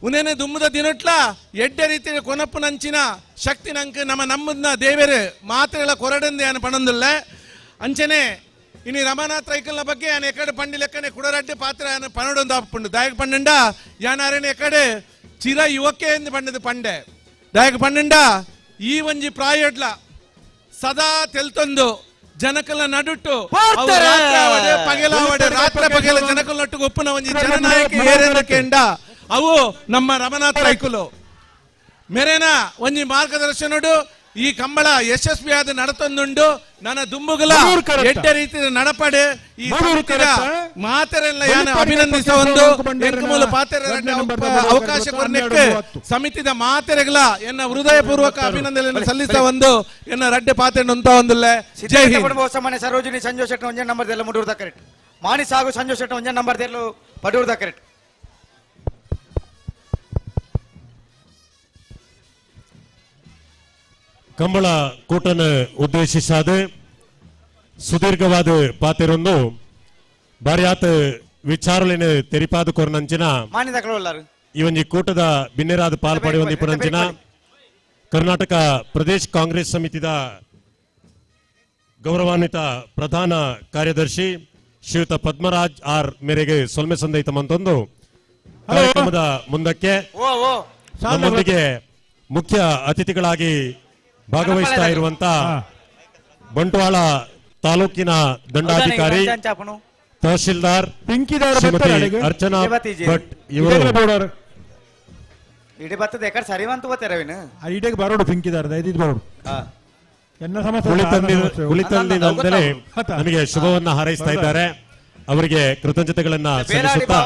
ಉನೇನೆ ದುಮ್ಮದ ದಿನಟ್ಲ ಎಡ್ಡೆ ರೀತಿಯ ಕೊನಪ್ಪುನಂಚಿನ ಶಕ್ತಿ ನಂಗೆ ನಮ್ಮ ನಮ್ಮದನ್ನ ದೇವರು ಮಾತ್ರೆಗಳ ಕೊರಡಂದೆ ಅನ್ನ ಪಣಂದುಲ್ಲ. ಅಂಚನೆ ಇನಿ ರಮಾನಾಥ್ ರೈಕಲ್ನ ಬಗ್ಗೆ ಯಾನ್ ಎಕಡೆ ಪಂಡಿ ಲೆಕ್ಕನೆ ಕುಡರಡ್ಡೆ ಪಾತ್ರ ಯಾನ ಪನಡೊಂದು ಆಪುಂಡು ದಾಯಕ ಪಂಡಂಡ ಯಾನಾರೇನೆ ಎಕಡೆ ಚಿರ ಯುವಕೆ ಎಂದು ಪಂಡದ ಪಂಡೆ ದಾಯಕ ಪಂಡಂಡ ಈ ಒಂಜಿ ಪ್ರಾಯಡ್ಲ ಸದಾ ತೆಲ್ತೊಂದು ಜನಕಲ ನಡುಟ್ಟು ಪಗೆಲಾವಡೆ ರಾತ್ರಿ ಪಗೆಲ ಜನಕಲ ನಟ್ಟು ಒಪ್ಪುನ ಒಂಜಿ ಜನನಾಯಕ ಏರೆಂದ ಕೆಂಡ ಅವು ನಮ್ಮ ರಮನಾಥ ರೈಕುಲು ಮೇರೇನ ಒಂಜಿ ಮಾರ್ಗದರ್ಶನಡು ಈ ಕಂಬಳ ಯಶಸ್ವಿಯಾದ ನಡತೊಂದುಂಡು. ನನ್ನ ದುಂಬುಗಲ ಎಡ್ಡೆ ರೀತಿಯ ನಡಪಡೆ ಈ ಮಾತೆರೆಲ್ಲ ಯಾನ ಅಭಿನಂದಿಸ ಒಂದು ಎಂಕುಮೂಲ ಪಾತೆರ ಅವಕಾಶ ಕೊರ್ನೆಕ್ಕೆ ಸಮಿತಿದ ಮಾತೆರೆಗಳ ಎನ್ನ ಹೃದಯಪೂರ್ವಕ ಅಭಿನಂದನೆಯನ್ನು ಸಲ್ಲಿಸ ಒಂದು ಎನ್ನ ರಡ್ಡೆ ಪಾತ್ರೆ ಅಂತ ಒಂದಿಲ್ಲ. ಜೈ ಹಿಂದ್. ಸಾಮಾನ್ಯ ಸರೋಜಿನಿ ಸಂಜೋಷ್ ಶೆಟ್ಟಿ ಒಂಜೇ ನಂಬರ್ ದೆಲ್ಲ ಮುಡೂರ್ದ ಕರೆಕ್ಟ್. ಮಾಣಿ ಸಾಗು ಸಂಜೋಷ್ ಶೆಟ್ಟಿ ಒಂಜೇ ನಂಬರ್ ದೆಲ್ಲ ಪಡೂರ್ದ ಕರೆಕ್ಟ್. ಕಂಬಳ ಕೂಟನ ಉದ್ದೇಶಿಸಾದ ಸುದೀರ್ಘವಾದ ಪಾತೆರೊಂದು ಬಾರಿಯಾತ ವಿಚಾರಲಿನ ತೆರಿಪಾದ ಕೊರನಂಚಿನ ಈ ಒಂಜಿ ಕೂಟದ ಬಿನ್ನೆರಾದ ಪಾಲ್ ಪಡೆಯುವ ಇಪ್ಪನಂಚಿನ ಕರ್ನಾಟಕ ಪ್ರದೇಶ ಕಾಂಗ್ರೆಸ್ ಸಮಿತಿದ ಗೌರವಾನ್ವಿತ ಪ್ರಧಾನ ಕಾರ್ಯದರ್ಶಿ ಶ್ರೀಯುತ ಪದ್ಮರಾಜ್ ಆರ್ ಮೇರೆಗೆ ಸೊಲ್ಮೆ ಸಂದೈತ ಮಂತೊಂದು ಕಾರ್ಯಕ್ರಮದ ಮುಂದಕ್ಕೆ ನಮ್ಮೊಂದಿಗೆ ಮುಖ್ಯ ಅತಿಥಿಗಳಾಗಿ ಭಾಗವಹಿಸ್ತಾ ಇರುವಂತ ಬಂಟ್ವಾಳ ತಾಲೂಕಿನ ದಂಡಾಧಿಕಾರಿ ತಹಶೀಲ್ದಾರ್ ಶ್ರೀಮತಿ ಅರ್ಚನಾ ಭಟ್ ಇವರು ನಮಗೆ ಶುಭವನ್ನ ಹಾರೈಸ್ತಾ ಇದ್ದಾರೆ. ಅವರಿಗೆ ಕೃತಜ್ಞತೆಗಳನ್ನ ಸಲ್ಲಿಸುತ್ತಾ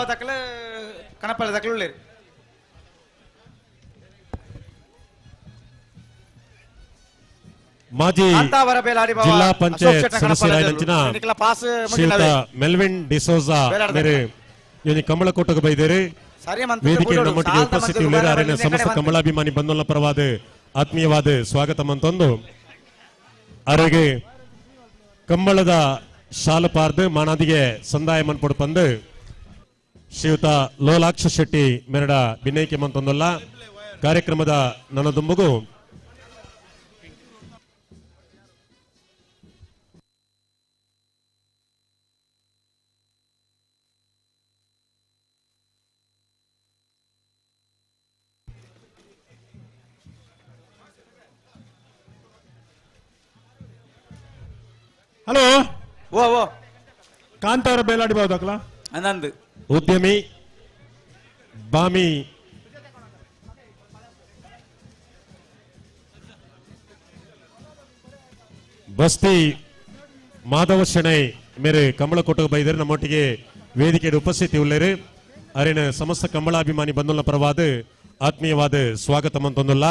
ಮಾಜಿ ಜಿಲ್ಲಾ ಪಂಚಾಯತ್ ಸದಸ್ಯರಾದ ಶ್ರೀಯುತ ಮೆಲ್ವಿನ್ ಡಿಸೋಜಾ ಮೇರೆ ಇವನಿ ಕಮಲಕೋಟಕ್ಕೆ ಬೈದೇರಿ ವೇದಿಕೆ ನಮ್ಮೊಟ್ಟಿಗೆ ಉಪಸ್ಥಿತಿ ಉಳ್ಳೇರು. ಅರೆನ ಸಮಸ್ತ ಕಮಲಾಭಿಮಾನಿ ಬಂಧುಗಳ ಪರವಾದ ಆತ್ಮೀಯವಾದ ಸ್ವಾಗತ ಮಂತೊಂದು ಅರೆಗೆ ಕಂಬಳದ ಶಾಲಪಾರ್ದು ಮಾನಾದಿಗೆ ಸಂದಾಯ ಮನ್ಪೊಡು ಪಂದು ಶ್ರೀಯುತ ಲೋಲಾಕ್ಷ ಶೆಟ್ಟಿ ಮೆರಡ ಬಿನೈಕೆ ಮಂತೊಂದಲ್ಲ ಕಾರ್ಯಕ್ರಮದ ನನದುಂಬುಗು ಹಲೋ ಓ ಓ ಕಾಂತಾರ ಬೇಲಾಡಿ ಬಾವುದಕ್ಲ ಆನಂದ್ ಉದ್ಯಮಿ ಬಾಮಿ ಬಸ್ತಿ ಮಾಧವ ಶೆಣೈ ಮೇರೆ ಕಮಲಕೋಟೆಗೆ ಬೈದರು ನಮ್ಮೊಟ್ಟಿಗೆ ವೇದಿಕೆಯ ಉಪಸ್ಥಿತಿ ಉಳ್ಳೇರು. ಅರಿನ ಸಮಸ್ತ ಕಮಲಾಭಿಮಾನಿ ಬಂಧುಗಳ ಪರವಾದ ಆತ್ಮೀಯವಾದ ಸ್ವಾಗತ ಮಂತೊಂದುಲ್ಲ.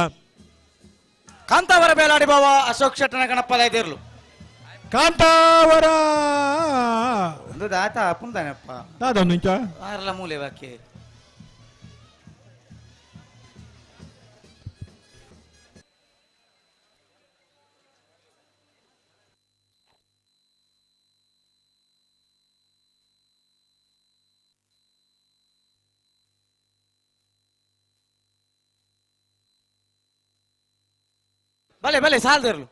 ಕಾಂತಾವರ ಬೇಲಾಡಿ ಬಾವ ಅಶೋಕ್ ಶೆಟ್ಟನ ಗಣಪಲ ಇದಿರ್ಲು ಕಾಂತಾವರ ಒಂದು ದಾತ ಅಪ್ಪಂದಾನಪ್ಪ ದಾದ ನಿಂಚ ಆರಲ ಮೂಲೆ ಬಾಕಿ ಬಲೆ ಬಲೆ ಸಾಲದಿರ್ಲು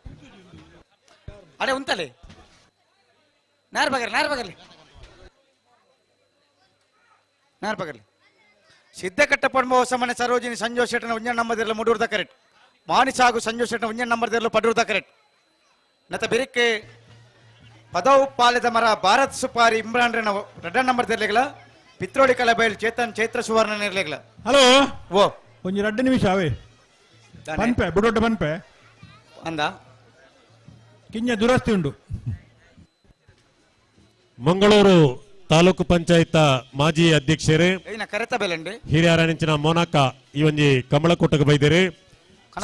ಅಡೆ ಉಂತಲೆ ನಾರ್ ಬಗರ್ಲಿ ನಾರ್ ಬಗರ್ಲಿ ನಾರ್ ಬಗರ್ಲಿ ಸಿದ್ಧಕಟ್ಟ ಪಡ್ಮೋ ಸಮನೆ ಸರೋಜಿನಿ ಸಂಜೋಷ್ ಶೆಟ್ಟನ ಉಂಜನ್ ನಂಬದಿರಲು ಮುಡೂರ್ದ ಕರೆಕ್ಟ್. ಮಾಣಿ ಸಾಗು ಸಂಜೋಷ್ ಶೆಟ್ಟನ ಉಂಜನ್ ನಂಬರ್ದಿರಲು ಪಡೂರ್ದ ಕರೆಕ್ಟ್. ನತ ಬಿರಿಕೆ ಪದವು ಪಾಲಿದ ಮರ ಭಾರತ್ ಸುಪಾರಿ ಇಮ್ರಾನ್ ರೆಡ್ಡ ನಂಬರ್ ತಿರ್ಲಿಗಲ ಪಿತ್ರೋಡಿ ಕಲಬೈಲ್ ಚೇತನ್ ಚೈತ್ರ ಸುವರ್ಣ ಇರ್ಲಿಗಲ. ಹಲೋ ಓ ಒಂಜಿ 2 ನಿಮಿಷ ಅವೇ ಪನ್ಪೆ ಬುಡೊಡ್ಡ ಪನ್ಪೆ ಅಂದ ಕಿಂಜ ದುರಸ್ತಿ ಉಂಡು. ಮಂಗಳೂರು ತಾಲೂಕು ಪಂಚಾಯತ್ ಮಾಜಿ ಅಧ್ಯಕ್ಷರೇ ಹಿರಿಯರ ಮೋನಾಕ ಈ ಒಂಜಿ ಕಮಲಕೋಟೆಗೆ ಬೈದೇರಿ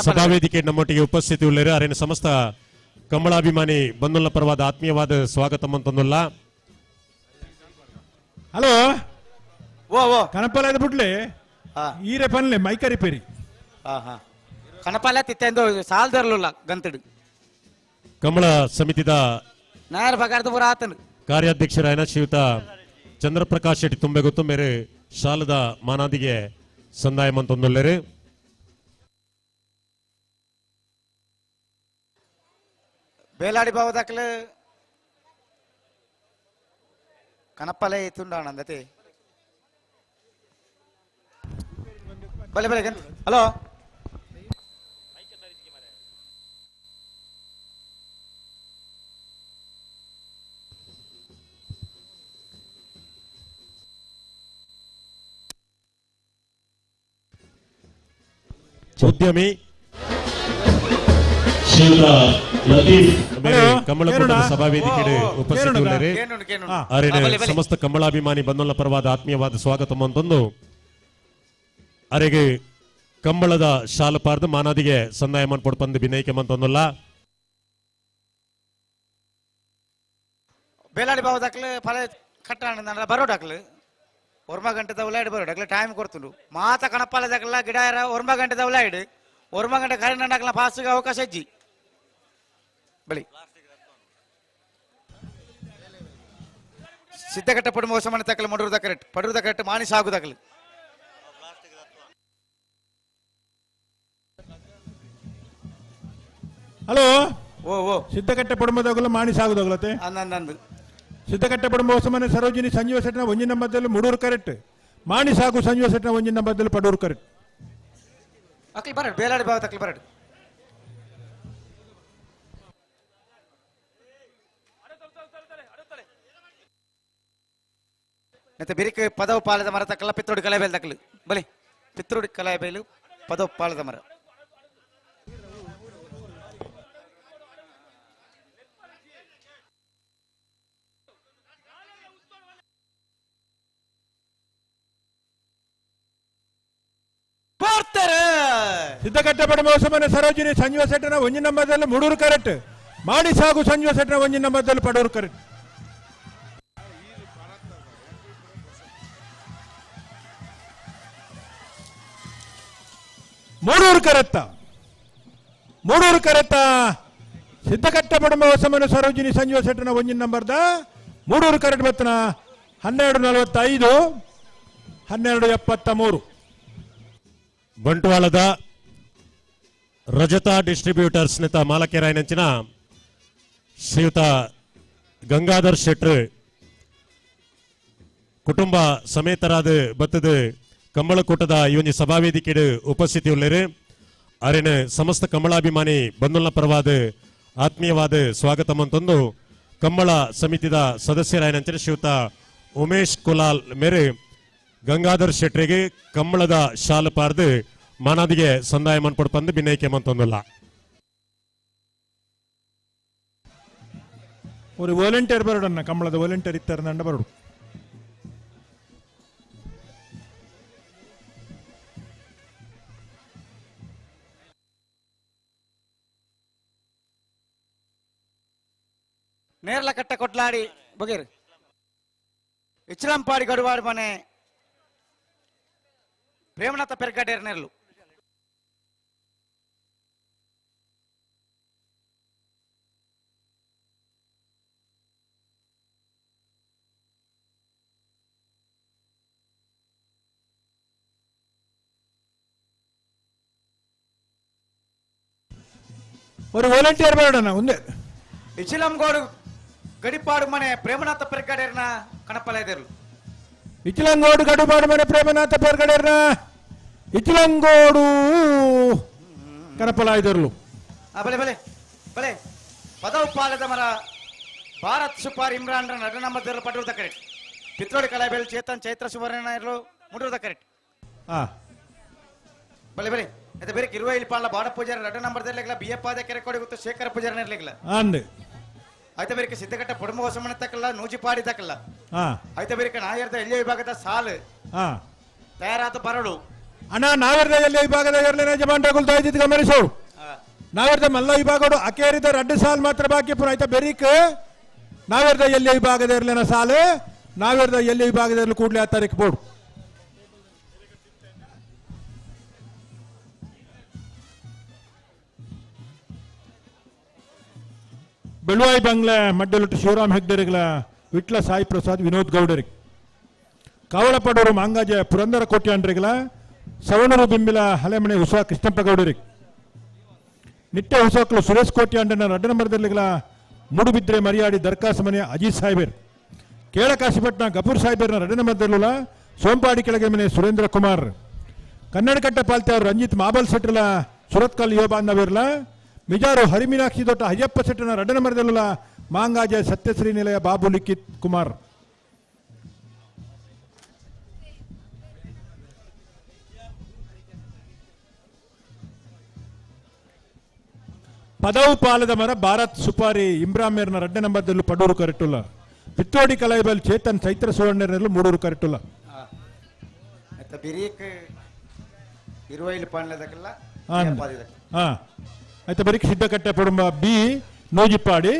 ಸಭಾವೇದಿಕೆ ನಮ್ಮೊಟ್ಟಿಗೆ ಉಪಸ್ಥಿತಿ ಉಳ್ಳೇರು. ಅರಿನ ಸಮಸ್ತ ಕಮಲಾಭಿಮಾನಿ ಬಂಧುಗಳ ಪರವಾದ ಆತ್ಮೀಯವಾದ ಸ್ವಾಗತ ಮಂತೊಂದುಲ್ಲ. ಹಲೋ ಓ ಓ ಕನಪಲ ಬಿಡ್ಲಿ ಈರೆ ಪನ್ಲೆ ಮೈಕ ರಿಪೇರಿ ಕನಪಲ ತಿತ್ತೆಂದು ಸಾಲ್ದರ್ಲುಲ್ಲ ಗಂತಡು ಕಮಲ ಸಮಿತಿದ ನಾರ್ ಬಗಾರ್ದ ಪೂರ ಆತನು ಕಾರ್ಯಾಧ್ಯಕ್ಷರಾಯನ ಶ್ರೀಯುತ ಚಂದ್ರಪ್ರಕಾಶ್ ಶೆಟ್ಟಿ ತುಂಬೆಗೊತ್ತು ಮೇರೆ ಶಾಲದ ಮಾನಾದಿಗೆ ಸಂದಾಯ ಮಂತೊಂದುಲ್ಲೇರು. ಬೇಲಾಡಿ ಬಾವದಾಕಲೆ ಕನಪ್ಪಲೆ ತುಂಡಾಣಂದತಿ ಬಲೆ ಬಲೆ ಹಲೋ ಉದ್ಯಮಿ ಶ್ರೀಯುತ ಲತೀಫ್ ಕಮಲಕೂಟದ ಸಭಾವೇದಿಕೆಡೆ ಉಪಸ್ಥಿತಿ ಉಳ್ಳೇರು. ಅರೆನ ಸಮಸ್ತ ಕಮಲಾಭಿಮಾನಿ ಬಂಧುಗಳ ಪರವಾದ ಆತ್ಮೀಯವಾದ ಸ್ವಾಗತ ಮಂತೊಂದು ಅರೆಗೆ ಕಂಬಳದ ಶಾಲಪಾರ್ದ ಮಾನಾದಿಗೆ ಸಂದಾಯ ಮನ್ಪೊಡ್ ಪಂದು ಬಿನೈಕೆ ಮಂತೊಂದುಲ್ಲ. ಬೇಲಾಡಿ ಬಾವು ದಾಖಲೆ ಫಲ ಕಟ್ಟ ಬರೋ ಡಾಕ್ಲು ಒರ್ಮ ಗಂಟೆ ದವಲಾಯ್ಡು ಬರೋ ಡಾಕ್ಲೆ ಟೈಮ್ ಕೊಡ್ತುಂಡು ಮಾತ ಕಣಪಾಲ ದಾಖಲ ಗಿಡ ಒರ್ಮ ಗಂಟೆ ದವಲಾಯ್ಡು ಒರ್ಮ ಗಂಟೆ ಕರೆಂಟ್ ಡಾಕ್ಲ ಪಾಸ್ಗೆ ಅವಕಾಶ ಇಜ್ಜಿ ಬಳಿ ಸಿದ್ಧಕಟ್ಟ ಪಡು ಮೋಸ ಮನೆ ತಕ್ಕಲು ಮಡೂರು ದಕರೆಟ್ ಪಡೂರು ದಕರೆಟ್ ಮಾನಿ ಸಾಗು ದಾಖಲು. ಹಲೋ ಓ ಓ ಸಿದ್ಧಕಟ್ಟೆ ಪಡುಮದಾಗಲು ಮಾಣಿ ಸಾಗುದಾಗಲತೆ ಅಂದಂದು ಸಿದ್ಧಕಟ್ಟೆ ಪಡುಂಬ ಹೊಸಮನೆ ಸರೋಜಿನಿ ಸಂಜೀವ ಸೆಟ್ನ ಒಂಜಿನ ಮಧ್ಯದಲ್ಲಿ ಮುಡೂರು ಕರೆಕ್ಟ್ ಮಾಣಿ ಸಾಗು ಸಂಜೀವ ಸೆಟ್ನ ಒಂಜಿನ ಮಧ್ಯದಲ್ಲಿ ಪಡೂರು ಕರೆಕ್ಟ್. ಅಕ್ಲಿ ಬರಡ್ ಬೇಲಾಡಿ ಬಾವ ತಕ್ಲಿ ಬರಡ್ ಮತ್ತೆ ಬಿರಿಕ ಪದವು ಪಾಲದ ಮರ ತಕ್ಕಲ್ಲ ಪಿತ್ರೋಡಿ ಕಲಾಬೇಲ್ ತಕ್ಕಲು ಬಲಿ ಪಿತ್ರೋಡಿ ಕಲಾಬೇಲು ಪದವು ಪಾಲದ ಮರ. ಸಿದ್ಧಕಟ್ಟೆ ಪಡುಂಬ ಹೊಸಮನೆ ಸರೋಜಿನಿ ಸಂಜೀವ ಸೆಟ್ನ ಒಂಜಿನ ಮಧ್ಯದಲ್ಲಿ ಮುಡೂರು ಕರೆಕ್ಟ್ ಮಾಣಿ ಸಾಗು ಸಂಜೀವ ಸೆಟ್ನ ಒಂಜಿನ ಮಧ್ಯದಲ್ಲಿ ಪಡೂರು ಕರೆಕ್ಟ್. ಮೂಡೂರು ಕರೆತ್ತ ಮೂಡೂರು ಕರೆತ್ತ ಸಿದ್ಧಕಟ್ಟೆ ಪಡುಂಬ ಹೊಸಮನೆ ಸರೋಜಿನಿ ಸಂಜೀವ ಸೆಟ್ನ ಒಂಜಿನ ನಂಬರ್ದ ಮೂಡೂರು ಕರೆಕ್ಟ್ ಬತ್ತನ 12:45 12:73. ಬಂಟ್ವಾಳದ ರಜತಾ ಡಿಸ್ಟ್ರಿಬ್ಯೂಟರ್ಸ್ ನಿತ ಮಾಲಕೆರಾಯನಂಚಿನ ಶ್ರೀಯುತ ಗಂಗಾಧರ್ ಶೆಟ್ರು ಕುಟುಂಬ ಸಮೇತರಾದ ಬತ್ತದ ಕಂಬಳಕೂಟದ ಈ ಒಂದು ಸಭಾವೇದಿಕೆಡು ಉಪಸ್ಥಿತಿ ಉಳ್ಳೇರು. ಅರೆನ ಸಮಸ್ತ ಕಂಬಳಾಭಿಮಾನಿ ಬಂಧುಗಳ ಪರವಾದ ಆತ್ಮೀಯವಾದ ಸ್ವಾಗತ ಮಂತೊಂದು ಕಂಬಳ ಸಮಿತಿದ ಸದಸ್ಯರಾಯನಂಚಿನ ಶ್ರೀಯುತ ಉಮೇಶ್ ಕುಲಾಲ್ ಮೇರೆ ಗಂಗಾಧರ್ ಶೆಟ್ರಿಗೆ ಕಂಬಳದ ಶಾಲು ಪಾರ್ದು ಮಾನಾದಿಗೆ ಸಂದಾಯ ಮನ್ಪೊಡ್ ಪಂದು ಬಿನ್ನೈಕೆ ಮಂತೊಂದುಲ್ಲ. ஒரு ವಾಲಂಟಿಯರ್ ಬರೋಡನ್ನ ಕಂಬಳದ ವಾಲಂಟಿಯರ್ ಇತ್ತಾರೆ ನಂಡ ಬರೋಡು. ನೇರಲ ಕಟ್ಟ ಕೊಟ್ಲಾಡಿ ಬಗೇರು ಇಚ್ಲಂಪಾಡಿ ಗಡುವಾಡಿ ಮನೆ ಪ್ರೇಮನಾಥ ಪೆರ್ಗಡೇರ್ ನೆರಳು. ஒரு ವಾಲಂಟಿಯರ್ ಬರೋಡನ್ನ ಒಂದೇ ಇಚಿಲಂಗೋಡು ಗಡಿಪಾಡು ಮನೆ ಪ್ರೇಮನಾಥ ಪೆರ್ಗಡೇರ್ನ ಕಣಪಲೈದೆರ್ಲು. ಇಚಿಲಂಗೋಡು ಗಡುಪಾಡು ಮನೆ ಪ್ರೇಮನಾಥ ಪೆರ್ಗಡೇರ್ನ ಇಚಿಲಂಗೋಡು ಕಣಪಲಾಯ್ದರ್ಲು. ಬಲೆ ಬಲೆ ಬಲೆ ಪದವು ಪಾಲದ ಮರ ಭಾರತ್ ಸುಪಾರ್ ಇಮ್ರಾನ್ ನಟನ ಮಧ್ಯರು ಪಡುವುದ ಕರೆಕ್ಟ್ ಪಿತ್ರೋಡಿ ಕಲಾಬೇಲ್ ಚೇತನ್ ಚೈತ್ರ ಸುವರ್ಣ ಇರಲು ಮುಡುವುದ ಕರೆಕ್ಟ್. ಬಲೆ ಬಲೆ ಮತ್ತೆ ಬೇರೆ ಕಿರುವ ಇಲ್ಲಿ ಪಾಲ ಬಾಡ ಪೂಜಾರಿ ರಡ್ಡ ನಂಬರ್ ಇರ್ಲಿಲ್ಲ ಬಿ ಎಪ್ಪ ಆದ ಕೆರೆಕೋಡಿ ಗೊತ್ತು ಶೇಖರ ಪೂಜಾರಿ ಇರ್ಲಿಲ್ಲ ಆಯ್ತಾ ಬೇರೆ ಸಿದ್ಧಕಟ್ಟ ಪೊಡಮ ಹೊಸಮಣ ತಕ್ಕಲ್ಲ ನೂಜಿಪಾಡಿ ತಕ್ಕಲ್ಲ ಆಯ್ತಾ ಬೇರೆ ನಾಯರ್ದ ಎಲ್ಲಿ ವಿಭಾಗದ ಸಾಲು ತಯಾರಾದ ಬರಡು ಅಣ್ಣ ನಾವೆರ್ದ ಎಲ್ಲಿ ವಿಭಾಗದ ಇರಲಿಲ್ಲ ಜಮಾನ್ ರಘುಲ್ ಇದ್ದಿದ್ದು ಗಮನಿಸು. ನಾವೆರ್ದ ಮಲ್ಲ ವಿಭಾಗಡು ಅಕೇರಿದ ರಡ್ಡು ಸಾಲು ಮಾತ್ರ ಬಾಕಿ ಪುರ ಆಯ್ತಾ ಬೆರಿಕ್ ನಾವೆರ್ದ ಎಲ್ಲಿ ವಿಭಾಗದ ಇರಲಿನ ಸಾಲು ನಾವೆರ್ದ ಎಲ್ಲಿ ವಿಭಾಗದ ಇರಲು ಕೂಡಲೇ ಆ ತಾರೀಕು ಬೋರ್ಡು. ಬೆಳುವಾಯಿ ಬಂಗ್ಲೆ ಮಡ್ಡಲುಟ್ಟು ಶಿವರಾಮ್ ಹೆಗ್ಡರಿಗಳ ವಿಟ್ಲ ಸಾಯಿ ಪ್ರಸಾದ್ ವಿನೋದ್ ಗೌಡರಿಗೆ ಕಾವಳಪಡೂರು ಮಾಂಗಾಜೆ ಪುರಂದರ ಕೋಟ್ಯಾಂಡ್ರಿಗಳ ಸವಣೂರು ಬಿಂಬಿಲ ಹಲೆಮನೆ ಹೊಸ ಕೃಷ್ಣಪ್ಪ ಗೌಡರಿಗೆ ನಿಟ್ಟೆ ಹೊಸಕ್ಲು ಸುರೇಶ್ ಕೋಟ್ಯಾಂಡನ ರಡ್ಡ ನಂಬರ್ದಲ್ಲಿಗಳ ಮೂಡುಬಿದ್ರೆ ಮರಿಯಾಡಿ ದರ್ಖಾಸ್ ಮನೆ ಅಜೀಜ್ ಸಾಹೇಬರ್ ಕೇಳಕಾಶಿಪಟ್ಟಣ ಗಫೂರ್ ಸಾಹೇಬರ್ನ ರಡ್ಡ ನಂಬರ್ದಲ್ಲುಲ ಸೋಂಪಾಡಿ ಕೆಳಗೆ ಮನೆ ಸುರೇಂದ್ರ ಕುಮಾರ್ ಕನ್ನಡಕಟ್ಟ ಪಾಲ್ತೆ ರಂಜಿತ್ ಮಾಬಲ್ ಸೆಟ್ರಲ ಸುರತ್ಕಲ್ ಯೋಬಾಂದವಿರ್ಲ ಮಿಜಾರು ಹರಿಮೀನಾಕ್ಷಿ ದೊಡ್ಡ ಅಯ್ಯಪ್ಪ ಸೆಟ್ಟನ ರಡ್ಡ ನಂಬರ್ದಲ್ಲುಲ ಮಾಂಗಾಜೆ ಸತ್ಯಶ್ರೀ ನಿಲಯ ಬಾಬು ಲಿಖಿತ್ ಕುಮಾರ್. ಪದವು ಪಾಲದ ಮರ ಭಾರತ್ ಸುಪಾರಿ ಇಮ್ರಾಮೇರ್ನ ರಡ್ಡ ನಂಬರ್ದಲ್ಲೂ ಪಡೂರು ಕರೆಟುಲ್ಲ. ಪಿತ್ತೋಡಿ ಕಲಾಯಿಬಲ್ ಚೇತನ್ ಚೈತ್ರ ಸುವರ್ಣರಲ್ಲೂ ಮೂಡೂರು ಕರೆಟುಲ್ಲ. ಆಯ್ತಾ ಬರೀಕ್ ಸಿದ್ದಕಟ್ಟೆ ಪಡುಂಬ ಬಿ ನೂಜಿಪ್ಪಾಡಿ.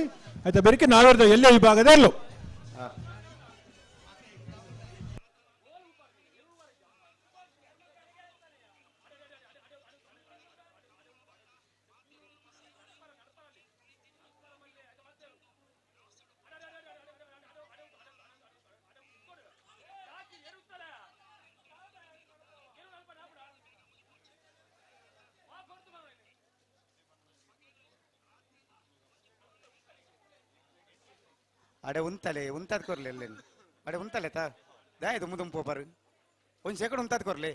ಆಯ್ತಾ ಬರೀಕ್ ನಾವೇರ್ದ ಎಲ್ಲೇ ವಿಭಾಗದ ಎಲ್ಲೋ. ಅಡೆ ಉಂತಲೆ ಉಂತಾದ್ ಕೊರ್ಲೆ ಎಲ್ಲೆನ್ ಅಡೆ ಉಂತಲೆ ತಾ ದಾಯ ದುಮ್ಮು ದುಂಪು ಪೋಪರು ಒಂದು ಸೆಕೆಂಡ್ ಉಂತಾದ್ ಕೊರ್ಲೆ.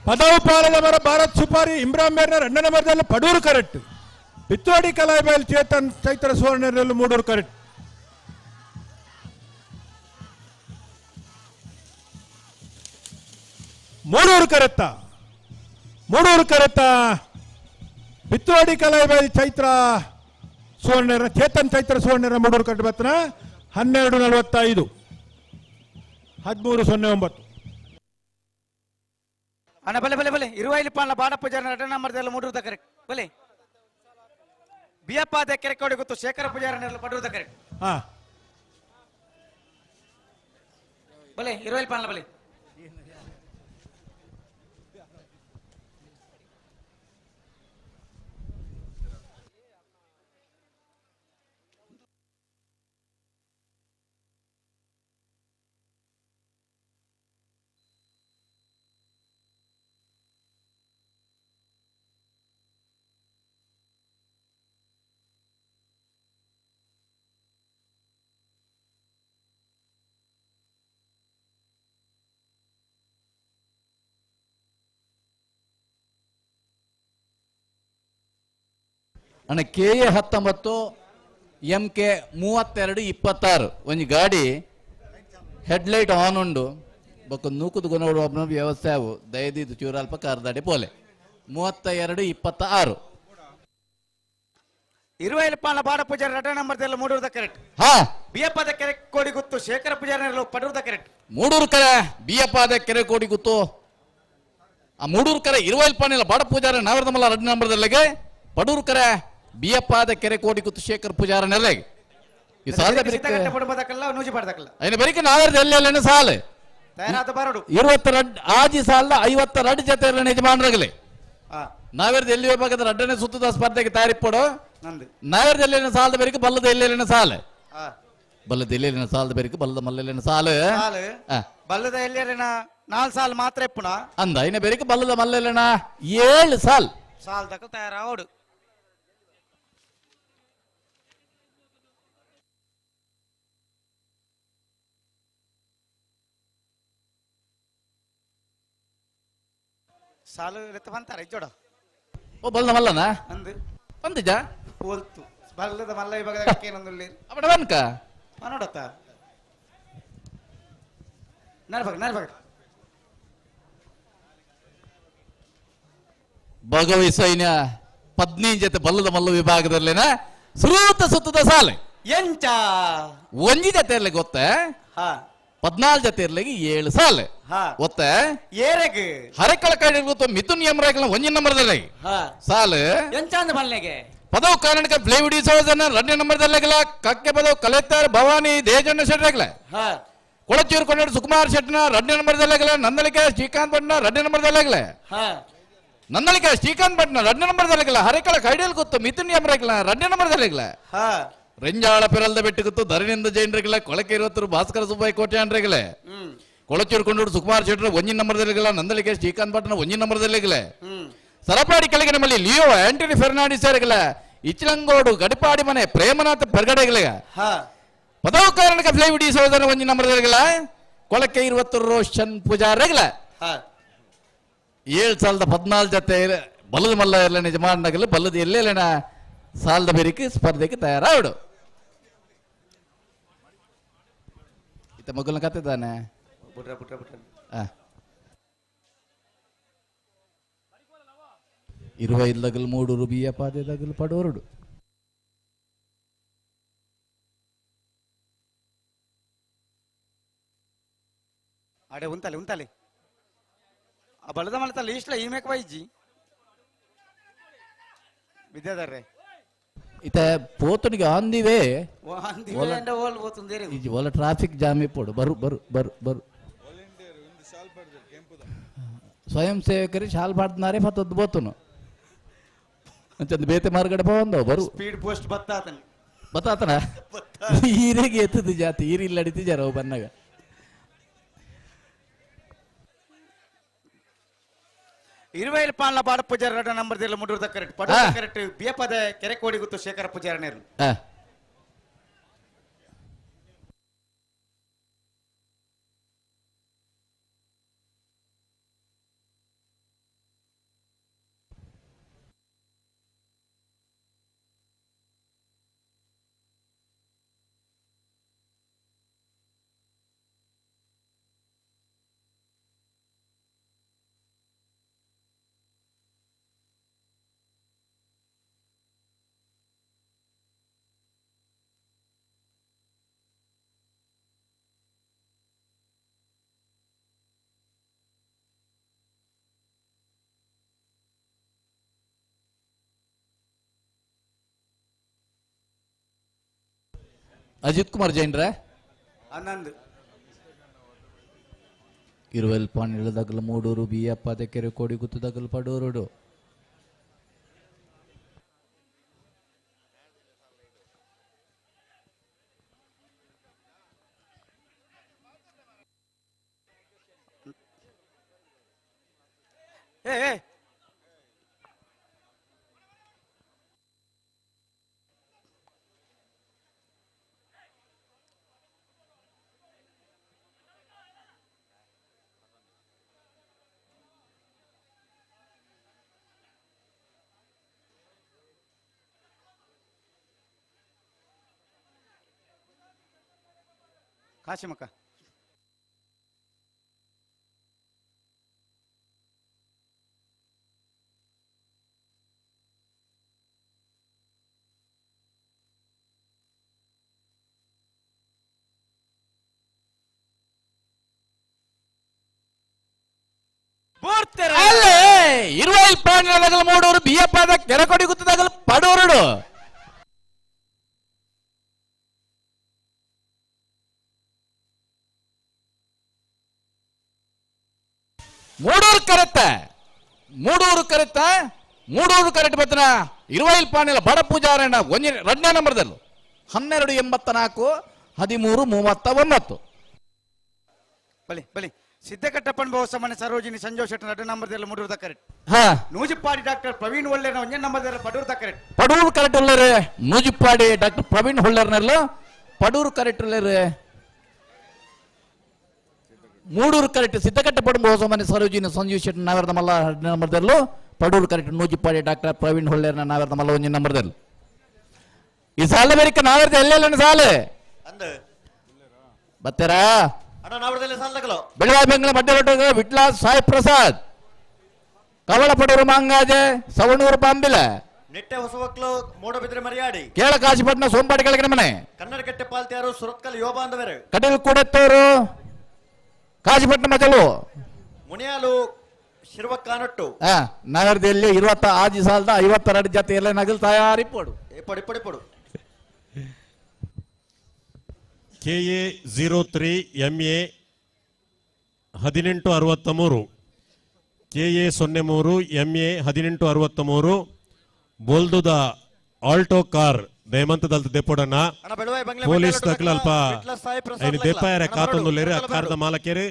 ಪದವು ಪಾಲದ ಮರ ಭಾರತ್ ಸುಪಾರಿ ಇಮ್ರಾನ್ ಮೇರ್ನ ಎರಡನೇ ನಂಬರ್ದಲ್ಲಿ ಪಡೂರು ಕರೆಕ್ಟ್. ಪಿತ್ತೋಡಿ ಕಲಾಯಿಬೈಲ್ ಚೇತನ್ ಚೈತ್ರ ಸುವರ್ಣರಲ್ಲಿ ಮೂಡೂರು ಕರೆಕ್ಟ್. ಮೂಡೂರು ಕರೆತ್ತ ಮೂಡೂರು ಕರೆತ್ತ ಪಿತ್ತೋಡಿ ಕಲಾಯಿಬೈಲ್ ಚೈತ್ರ ಸುವರ್ಣರ ಚೇತನ್ ಚೈತ್ರ ಸುವರ್ಣರ ಮೂಡೂರು ಕರೆಕ್ಟ್ ಬತ್ತನ 12:45 13:09. ಅಣ್ಣ ಬಲೆ ಬಲೆ ಬಲೆ ಇರುವೈಲಿ ಪಾಲ ಬಾಡ ಪೂಜಾರ ನಟ ನಂಬರ್ದೆಲ್ಲ ಮೂಡೂರು ಕರೆಕ್ಟ್. ಬಲೆ ಬಿಯಪ್ಪ ಅದ ಕೆರೆ ಕೊಡಿ ಗೊತ್ತು ಶೇಖರ ಪೂಜಾರ ಪಡೂರು ಕರೆಕ್ಟ್. ಬಲೆ ಇರುವೈಲಿ ಪಾಲ ಬಲೆ. ಅಣ್ಣ K A 19 M K 32 26 ಒಂಜಿ ಗಾಡಿ ಹೆಡ್ಲೈಟ್ ಆನ್ ಉಂಡು ಬೊಕ್ಕ ನೂಕುದು ಗುಣಗಳು ಒಬ್ಬನ ವ್ಯವಸ್ಥೆ ಅವು ದಯದಿದ್ದು ಚೂರಲ್ಪ ಕಾರ್ದಾಡಿ ಪೋಲೆ 32 26 ಇರುವೈಲಿ ಪಾಲ ಬಾಡ ಪೂಜಾರಿ ರಟ ನಂಬರ್ದೆಲ್ಲ ಮೂಡೂರು ಕರೆಕ್ಟ್. ಹಾ ಬಿಯಪ್ಪದ ಕೆರೆ ಕೋಡಿ ಗುತ್ತು ಶೇಖರ ಪೂಜಾರಿ ಪಡೂರು ಕರೆಕ್ಟ್. ಮೂಡೂರು ಕರೆ ಬಿಯಪ್ಪದ ಕೆರೆ ಕೋಡಿ ಗುತ್ತು ಆ ಮೂಡೂರು ಕರೆ ಇರುವೈಲ್ ಪಾನಿಲ್ಲ ಬಾಡ ಪೂಜಾರಿ ನಾವರ್ದಮಲ್ಲ ರಡ್ ನಂಬರ್ದಲ್ಲಿಗೆ ಪಡೂರು ಕರೆ ಬಿಯಪ್ಪಾದ ಕೆರೆ ಕೋಡಿ ಗುತ್ತು ಶೇಖರ್ ಪೂಜಾರ ನೆಲೆಗೆ ಈ ಸಾಲ ಬೆರಿಕೆ ನಾವರ್ದ ಎಲ್ಲೆಲ್ಲ ಸಾಲ 22 ಆಜಿ ಸಾಲ 52 ಜೊತೆ ಯಜಮಾನರಾಗಲಿ ನಾವೇರ್ದ ಎಲ್ಲಿ ವಿಭಾಗದ ರಡ್ಡನೆ ಸುತ್ತದ ಸ್ಪರ್ಧೆಗೆ ತಯಾರಿಪ್ಪಡು ನಾವೇರ್ದ ಎಲ್ಲೆಲ್ಲ ಸಾಲದ ಬೆರಿಕೆ ಬಲ್ಲದ ಎಲ್ಲೆಲ್ಲಿನ ಸಾಲ ಬಲ್ಲದ ಎಲ್ಲೆಲ್ಲಿನ ಸಾಲದ ಬೆರಿಕೆ ಬಲ್ಲದ ಮಲ್ಲೆಲ್ಲಿನ ಸಾಲ ಬಲ್ಲದ ಎಲ್ಲೆಲ್ಲಿನ 4 ಸಾಲ ಮಾತ್ರ ಇಪ್ಪುನ ಅಂದ ಇನ್ನ ಬೆರಿಕೆ ಬಲ್ಲದ ಮಲ್ಲೆಲ್ಲಿನ 7 ಸಾಲ್ ಸಾಲ್ ತಕ ತಯಾರಾವಡು. ಸಾಲು ಎತ್ತ ಬಂತಾರೆ ಇಜ್ಜೋಡ ಓ ಬಲ್ಲದ ಮಲ್ಲನ ಅಂದು ಬಂದಿಜ ಹೋಲ್ತು ಬಲ್ಲದ ಮಲ್ಲ ಇವಾಗ ಏನೊಂದುಲ್ಲಿ ಅಪ್ಪಡ ಬನ್ಕ ನೋಡತ್ತ ನರ್ಬಗ್ ನರ್ಬಗ್ ಭಾಗವಹಿಸೈನ 15 ಜೊತೆ ಬಲ್ಲದ ಮಲ್ಲ ವಿಭಾಗದಲ್ಲಿನ ಸುರೂತ ಸುತ್ತದ ಸಾಲೆ ಎಂಚ ಒಂಜಿ ಜೊತೆ ಇರ್ಲಿ ಗೊತ್ತ 14 ಜೊತೆ ಇರ್ಲಿಗೆ 7 ಸಾಲೆ ಒತ್ತ ಏರೆಗ್ ಹರಕಳ ಕಡೆ ಗೊತ್ತು ಮಿಥುನ್ ಯಮರಾಗಲ ಒಂಜಿ ನಂಬರ್ದಲ್ಲಿ ಸಾಲು ಎಂಚ ಅಂದ ಮಲ್ಲೆಗೆ ಪದವು ಕಾರಣಕ್ಕೆ ಫ್ಲೇವಿಡಿ ಸೋಜನ 2 ನಂಬರ್ದಲ್ಲಾಗಲ ಕಕ್ಕೆ ಪದವು ಕಲೆಕ್ಟರ್ ಭವಾನಿ ದೇಜಣ್ಣ ಶೆಟ್ಟರಾಗಲ ಕೊಳಚೂರು ಕೊಂಡಾಡು ಸುಕುಮಾರ್ ಶೆಟ್ಟನ 2 ನಂಬರ್ದಲ್ಲಾಗಲ ನಂದಳಿಕೆ ಶ್ರೀಕಾಂತ್ ಭಟ್ನ 2 ನಂಬರ್ದಲ್ಲಾಗಲ ನಂದಳಿಕೆ ಶ್ರೀಕಾಂತ್ ಭಟ್ನ 2 ನಂಬರ್ದಲ್ಲಾಗಲ ಹರಕಳ ಕೈಡಿಯಲ್ ಗೊತ್ತು ಮಿಥುನ್ ಯಮರಾಗಲ 2 ನಂಬರ್ದಲ್ಲಾಗಲ ರೆಂಜಾಳ ಪಿರಲ್ದ ಬೆಟ್ಟುಗುತ್ತು ಧರಣಿಂದ ಜೈನ್ರಿಗಲ ಕೊಳಕೆ ಇರುವತ್ತರು ಭಾಸ್ಕರ ಸುಬ್ಬಯ್ಯ ಕೋಟ್ಯಾನ್ರಿಗಲ ಕೊಳಚೂರು ಕೊಂಡೂರು ಸುಕುಮಾರ್ ಶೆಟ್ಟರು 1 ನಂಬರ್ದಲ್ಲಿಗಲ ನಂದಳಿಕೆ ಶ್ರೀಕಾಂತ್ ಭಟ್ನ 1 ನಂಬರ್ದಲ್ಲಿಗಲ ಸರಪಾಡಿ ಕೆಳಗೆ ನಮ್ಮಲ್ಲಿ ಲಿಯೋ ಆಂಟನಿ ಫೆರ್ನಾಂಡಿಸ್ ಅವರಿಗಲ ಇಚ್ಲಂಗೋಡು ಗಡಿಪಾಡಿ ಮನೆ ಪ್ರೇಮನಾಥ ಪೆರ್ಗಡೆಗಳ ಪದವು ಕಾರಣಕ ಫ್ಲೈವಿಡಿ ಸಹೋದರ ಒಂಜಿ ನಂಬರ್ದರ್ಗಳ ಕೊಳಕೆ 20 ರೋಷನ್ ಪೂಜಾರಗಳ 7014 ಜೊತೆ ಬಲ್ಲದ ಮಲ್ಲ ಎಲ್ಲ ನಿಜಮಾನಗಲು ಬಲ್ಲದ ಎಲ್ಲೆಲ್ಲನ ಸಾಲದ ಬೇರಿಕೆ ಸ್ಪರ್ಧೆಗೆ ತಯಾರಾವಡು. ಇತ್ತ ಮಗುಲ್ನ ಕತ್ತಿದ್ದಾನೆ. 25 ದಗಲು 3 ಬಿಯ ಪಾದೆ ದಗಲು ಪಡೋರುಡು. ಅಡೆ ಉಂತಲೆ ಉಂತಲೆ ಆ ಬಲದ ಮಲತಲ್ಲ ಇಷ್ಟಲ ಈ ಮೇಕ ವೈಜಿ ವಿದ್ಯಾಧರ್ರೆ ಇತ ಪೋತನಿಗೆ ಆಂದಿವೆ ಒಲ ಟ್ರಾಫಿಕ್ ಜಾಮ್ ಇಪ್ಪೋಡು ಬರು ಬರು ಬರು ಬರು ಸ್ವಯಂ ಸೇವಕರು ಶಾಲ್ ಪಾಡ್ನಾರೆ ಪತ್ತೊದ್ದು ಬೋತನು ಅಂಚಂದು ಬೇತೆ ಮಾರ್ಗಡೆ ಬಂದವು ಬರು ಸ್ಪೀಡ್ ಪೋಸ್ಟ್ ಬತ್ತಾತನ ಬತ್ತಾತನ ಈರೆಗೆ ಎತ್ತದ ಜಾತಿ ಈರಿಲ್ಲ ಅಡಿತಿಜಾರ ಅವು ಬನ್ನಾಗ. 20 ಪಾನ್ಲ ಬಾಡ ಪೂಜಾರಿ ರಡ ನಂಬರ್ ದಿಲ್ಲ ಮುಡುರ್ದ ಕರೆಕ್ಟ್ ಪಡ ಕರೆಕ್ಟ್ ಬಿಯಪದ ಕೆರೆಕೋಡಿ ಗೊತ್ತು ಶೇಖರ ಪೂಜಾರನೇರು. ಅಜಿತ್ ಕುಮಾರ್ ಜೈನ್ರ ಆನಂದ್ 20 ಪಾಣಿಲ ದಗಲು 3 ಬಿಯಪ್ಪ ಕೆರೆ ಕೋಡಿ ಗುತ್ತು ದಗಲು ಪಡೋರುಡು. ಏ ಏ ಕಾಶಿಮಕ್ಕ ಅಲ್ಲೇ 20 ಪಾಣಿಲ ದಗಲು 3 ಬಿಯಪ್ಪಾದ ಕೆರೆಕೊಡಿ ಗುತ್ತು ದಗಲು ಪಡೋರುಡು. ಮೂಡೂರು ಕರೆತ್ತ ಮೂಡೂರು ಕರೆತ್ತ ಮೂಡೂರು ಕರೆಕ್ಟ್ ಬತ್ತನ 20 ಪಾಣಿಲ ಬಡ ಪೂಜಾರಣ್ಣ ಒಂಜಿ 2ನೇ ನಂಬರ್ದಲ್ಲೂ 12 84 13 39. ಬಲಿ ಬಲಿ ಸಿದ್ದಕಟ್ಟಪ್ಪನ ಬಹುಸಮಾನ್ಯ ಸರೋಜಿನಿ ಸಂಜೋಷ್ ಶೆಟ್ಟರ್ 2 ನಂಬರ್ದಲ್ಲ ಮೂಡೂರು ಕರೆಕ್ಟ್. ನೂಜಿಪ್ಪಾಡಿ ಡಾಕ್ಟರ್ ಪ್ರವೀಣ್ ಒಳ್ಳೆನ 1 ನಂಬರ್ದಲ್ಲ ಪಡೂರು ಕರೆಕ್ಟ್. ಪಡೂರು ಕರೆಕ್ಟ್ ಉಳ್ಳರೆ ನೂಜಿಪ್ಪಾಡಿ ಡಾಕ್ಟರ್ ಪ್ರವೀಣ್ ಹೊಳ್ಳರ್ನೆಲ್ಲ ಪಡೂರು ಕರೆಕ್ಟ್ ಉಳ್ಳರೆ ಮೂಡೂರು ಕರೆಕ್ಟ್ ಸಿದ್ದಕಟ್ಟ ಪಡುಂಬ ಸರೋಜಿನಿ ಸಂಜೀವ್ ಶೆಟ್ಟಿ ನಾವೆರದ ಮಲ್ಲ 2 ನಂಬರ್ದಲ್ಲೂ ಪಡೂರು ಕರೆಕ್ಟ್ ನೂಜಿಪ್ಪಾಡಿ ಡಾಕ್ಟರ್ ಪ್ರವೀಣ್ ಹೊಳ್ಳೇರ್ನ ನಾವೆರದ ಮಲ್ಲ 1 ನಂಬರ್ದಲ್ಲೂ. ಈ ಸಾಲ ಬೇರಿಕ ನಾವೆರದ ಎಲ್ಲೆಲ್ಲ ಸಾಲೆ ಬತ್ತೀರಾ? ಬೆಳಗಾವಿ ಬೆಂಗಳೂರು ಮಡ್ಡ ವಿಟ್ಲ ಸಾಯಿ ಪ್ರಸಾದ್ ಕವಳ ಪಡೂರು ಮಾಂಗಾಜೆ ಸವಣೂರು ಪಾಂಬಿಲ ನಿಟ್ಟೆ ಹೊಸವಕ್ಲು ಮೂಡಬಿದ್ರೆ ಮರಿಯಾಡಿ ಕೇಳ ಕಾಶಿಪಟ್ಟಣ ಸೋಂಪಾಡಿ ಕೆಳಗಿನ ಮನೆ ಕನ್ನಡಕಟ್ಟೆ ಪಾಲ್ತಿಯಾರು ಸುರತ್ಕಲ್ ಯುವ ಬಾಂಧವರು ಕಟೀಲ್ ಕೂಡೆತ್ತವರು ಕಾಶಿಪಟ್ಟಣ ಮಜಲು ಮುನಿಯಾಲು ಶಿರ್ವಕ್ಕಾನೊಟ್ಟು ನಗರದಲ್ಲಿ 26,052 ಜೊತೆ ಎಲ್ಲ ನಗಲು ತಯಾರಿ ಪೋಡು ಪಡಿ ಪಡಿ ಪಡು. KA 03 MA 1863 KA 03 MA 1863 ಬೋಲ್ದುದ Alto car ದಯಮಂತದಲ್ತ ದೆಪ್ಪೊಡನ್ನ police ದಕ್ಲ ಅಲ್ಪ ಐನು ದೆಪ್ಪಾಯರ ಕಾತೊಂದುಲ್ಲೇರು ಆ ಕಾರ್ದ ಮಾಲಕೇರು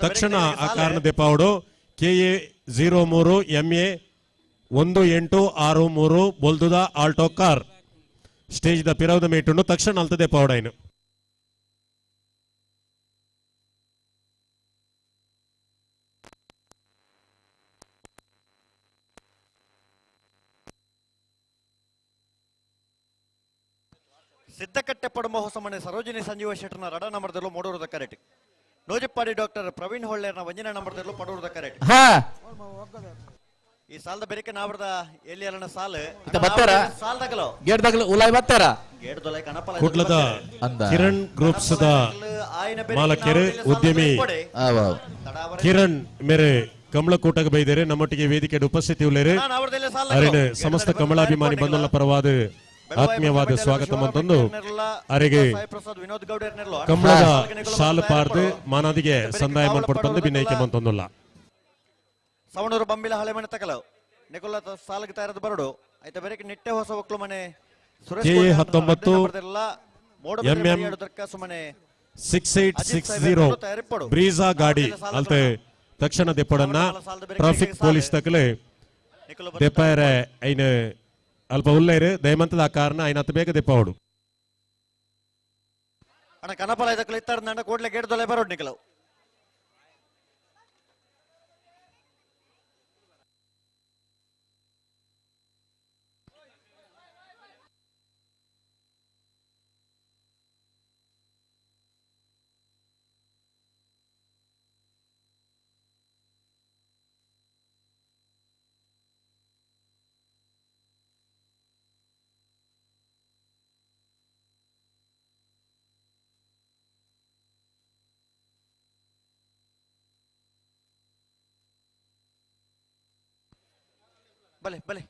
ತಕ್ಷಣ ಆ ಕಾರ್ನ ದೆಪ್ಪಾವಡು KA 03 MA 1863 ಬೊಲ್ದುದ ಆಲ್ಟೋ ಕಾರ್ ಸ್ಟೇಜ್ ದ ಪಿರವುದ ಮೇಟುಂಡು ತಕ್ಷಣ ಅಲ್ತದೆ ಪೌಡೈನು. ಸಿದ್ದಕಟ್ಟೆ ಪಡುಮ ಹೊಸಮನೆ ಸರೋಜಿನಿ ಸಂಜೀವ ಶೆಟ್ಟರ್ನ ರಡ ನಂಬರ್ದಲ್ಲೂ ಮೂಡೂರದ ಕರೆಟ್. ನೋಜಿಪ್ಪಾಡಿ ಡಾಕ್ಟರ್ ಪ್ರವೀಣ್ ಹೊಳ್ಳೇರ್ನ ಒಂಜಿನ ನಂಬರ್ದಲ್ಲೂ ಪಡೂರದ ಕರೆಟ್. ಈ ಸಾಲದ ಬೆರಿಕೆ ನಾವರದ ಎಲ್ಲಿ ಅಲ್ಲನ ಸಾಲ ಬತ್ತಾರ ಸಾಲದಾಗಲೋ ಗೇಟ್ ದಾಗಲ ಉಲಾಯ್ ಬತ್ತಾರ ಗೇಟ್ ದೊಲೈ ಕಣಪಲ ಕುಡ್ಲದ ಕಿರಣ್ ಗ್ರೂಪ್ಸ್ the ಮಾಲಕರು ಉದ್ಯಮಿ ಕಿರಣ್ ಮೇರೆ ಕಮಲಕೂಟಕ್ಕೆ ಬೈದರೆ ನಮ್ಮೊಟ್ಟಿಗೆ ವೇದಿಕೆ ಉಪಸ್ಥಿತಿ ಉಳ್ಳೇರು. ಅರಿನ ಸಮಸ್ತ ಕಮಲಾಭಿಮಾನಿ ಬಂಧುಗಳ ಪರವಾದ ಆತ್ಮೀಯವಾದ ಸ್ವಾಗತ ಮಂತೊಂದು ಅರೆಗೆ ಕಮಲದ ಶಾಲು ಪಾರ್ದು ಮಾನಾದಿಗೆ ಸಂದಾಯ ಮನ್ಪಡ್ತಂದು ಬಿನೈಕೆ ಮಂತೊಂದುಲ್ಲ. ಸವಣೂರು ಬಂಬಿಲ ಹಳೆ ಮನೆ ತಕಲ ನಿಕೋಲ ಸಾಲಗೆ ತಯಾರದ ಬರಡು ಆಯ್ತ ಬೇರೆ ನಿಟ್ಟೆ ಹೊಸ ಒಕ್ಲು ಮನೆ ಸುರೇಶ್ 19 MM 6860 ಬ್ರೀಜಾ ಗಾಡಿ ಅಲ್ತೆ ತಕ್ಷಣ ದೆಪ್ಪಡನ್ನ ಟ್ರಾಫಿಕ್ ಪೊಲೀಸ್ ತಕಲೆ ದೆಪ್ಪಾಯರೆ ಐನ ಅಲ್ಪ ಉಲ್ಲೇರು ದಯಮಂತದ ಆ ಕಾರಣ ಐನ ಅತ ಬೇಗ ದೆಪ್ಪವಡು. ಅಣ್ಣ ಕನಪಲ ಇದಕ್ಕಲು ಇತ್ತಾರ ನನ್ನ ಕೂಡಲೇ ಗೇಟ್ ದೊಲೆ ಬರೋಡು ನಿಕಲವು. ಬಲೆ ಬಲೆ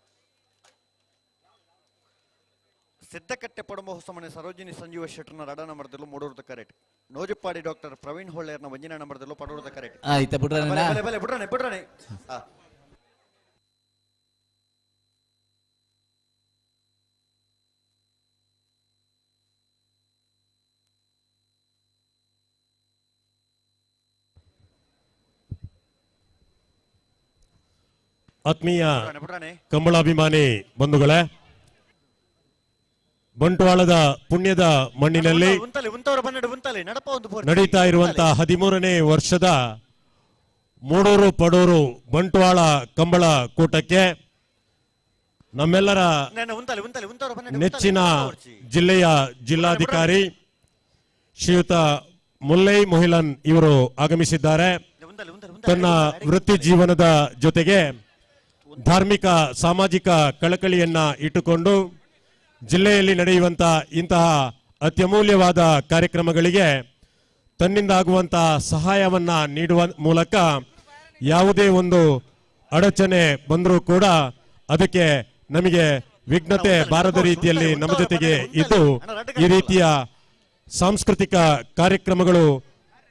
ಸಿದ್ದಕಟ್ಟೆ ಪಡುಮ ಹೊಸಮನೆ ಸರೋಜಿನಿ ಸಂಜೀವ ಶೆಟ್ಟರ್ನ ರಡ ನಂಬರ್ದಲ್ಲೂ ಮೂಡೂರದ ಕರೆಟ್. ನೋಜುಪ್ಪಾಡಿ ಡಾಕ್ಟರ್ ಪ್ರವೀಣ್ ಹೊಳ್ಳೇರ್ನ ಒಂಜಿನ ನಂಬರ್ದಲ್ಲೂ ಪಡೂರದ ಕರೆಟ್. ಆಯ್ತಾ ಬಿಡ್ರಣ ಬಲೆ ಬಲೆ ಬಿಡ್ರಣ ಬಿಡ್ರಣ. ಆತ್ಮೀಯ ಕಂಬಳಾಭಿಮಾನಿ ಬಂಧುಗಳೇ, ಬಂಟ್ವಾಳದ ಪುಣ್ಯದ ಮಣ್ಣಿನಲ್ಲಿ ನಡೀತಾ ಇರುವಂತಹ 13ನೇ ವರ್ಷದ ಮೂಡೂರು ಪಡೂರು ಬಂಟ್ವಾಳ ಕಂಬಳ ಕೂಟಕ್ಕೆ ನಮ್ಮೆಲ್ಲರ ನೆಚ್ಚಿನ ಜಿಲ್ಲೆಯ ಜಿಲ್ಲಾಧಿಕಾರಿ ಶ್ರೀಯುತ ಮುಲ್ಲೈ ಮೊಹಿಲನ್ ಇವರು ಆಗಮಿಸಿದ್ದಾರೆ. ತನ್ನ ವೃತ್ತಿ ಜೀವನದ ಜೊತೆಗೆ ಧಾರ್ಮಿಕ ಸಾಮಾಜಿಕ ಕಳಕಳಿಯನ್ನ ಇಟ್ಟುಕೊಂಡು ಜಿಲ್ಲೆಯಲ್ಲಿ ನಡೆಯುವಂತಹ ಇಂತಹ ಅತ್ಯಮೂಲ್ಯವಾದ ಕಾರ್ಯಕ್ರಮಗಳಿಗೆ ತನ್ನಿಂದಾಗುವಂತಹ ಸಹಾಯವನ್ನ ನೀಡುವ ಮೂಲಕ ಯಾವುದೇ ಒಂದು ಅಡಚಣೆ ಬಂದರೂ ಕೂಡ ಅದಕ್ಕೆ ನಮಗೆ ವಿಘ್ನತೆ ಬಾರದ ರೀತಿಯಲ್ಲಿ ನಮ್ಮ ಜೊತೆಗೆ ಇದ್ದು ಈ ರೀತಿಯ ಸಾಂಸ್ಕೃತಿಕ ಕಾರ್ಯಕ್ರಮಗಳು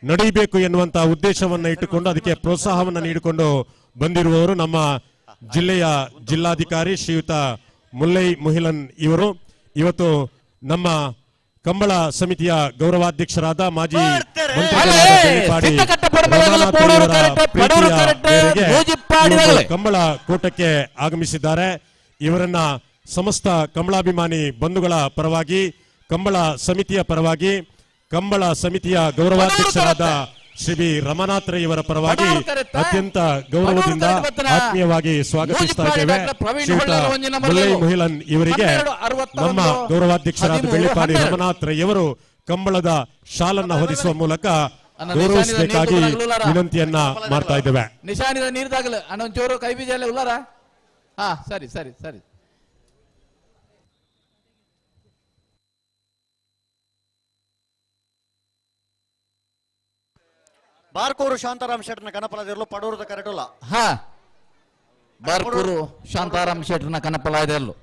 ನಡೆಯಬೇಕು ಎನ್ನುವಂತಹ ಉದ್ದೇಶವನ್ನು ಇಟ್ಟುಕೊಂಡು ಅದಕ್ಕೆ ಪ್ರೋತ್ಸಾಹವನ್ನು ನೀಡಿಕೊಂಡು ಬಂದಿರುವವರು ನಮ್ಮ ಜಿಲ್ಲೆಯ ಜಿಲ್ಲಾಧಿಕಾರಿ ಶ್ರೀಯುತ ಮುಲ್ಲೈ ಮುಹಿಲನ್ ಇವರು. ಇವತ್ತು ನಮ್ಮ ಕಂಬಳ ಸಮಿತಿಯ ಗೌರವಾಧ್ಯಕ್ಷರಾದ ಮಾಜಿ ಕಂಬಳ ಕೂಟಕ್ಕೆ ಆಗಮಿಸಿದ್ದಾರೆ. ಇವರನ್ನ ಸಮಸ್ತ ಕಂಬಳಾಭಿಮಾನಿ ಬಂಧುಗಳ ಪರವಾಗಿ, ಕಂಬಳ ಸಮಿತಿಯ ಪರವಾಗಿ, ಕಂಬಳ ಸಮಿತಿಯ ಗೌರವಾಧ್ಯಕ್ಷರಾದ ಶ್ರೀ ಬಿ ರಮನಾಥ್ ರೈ ಇವರ ಪರವಾಗಿ ಅತ್ಯಂತ ಗೌರವದಿಂದ ಆತ್ಮೀಯವಾಗಿ ಸ್ವಾಗತಿಸ್ತಾ ಇದ್ದೇವೆ. ಶ್ರೀಯುತ ಮುಲ್ಲೈ ಮುಹಿಲನ್ ಇವರಿಗೆ ನಮ್ಮ ಗೌರವಾಧ್ಯಕ್ಷರಾದ ಬೆಳ್ಳಿಪಾಡಿ ರಮನಾಥ್ ರೈ ಅವರು ಕಂಬಳದ ಶಾಲನ್ನು ಹೊದಿಸುವ ಮೂಲಕ ಗೌರವಿಸಬೇಕಾಗಿ ವಿನಂತಿಯನ್ನ ಮಾಡ್ತಾ ಇದ್ದೇವೆ. ನಿಶಾನಿದ ನೀರ್ದಾಗಲ ಅಣ್ಣ ಕೈ ಬೀಜ ಉಲ್ಲಾರ. ಹಾ ಸರಿ ಸರಿ ಸರಿ. ಬಾರ್ಕೂರು ಶಾಂತಾರಾಮ್ ಶೆಟ್ಟರ್ನ ಕನಪಲದಿರಲು ಪಡೂರದ ಕರೆಟುಲ್ಲ. ಹಾ ಬಾರ್ಕೂರು ಶಾಂತಾರಾಮ್ ಶೆಟ್ಟರ್ನ ಕನಪಲದಿರಲು.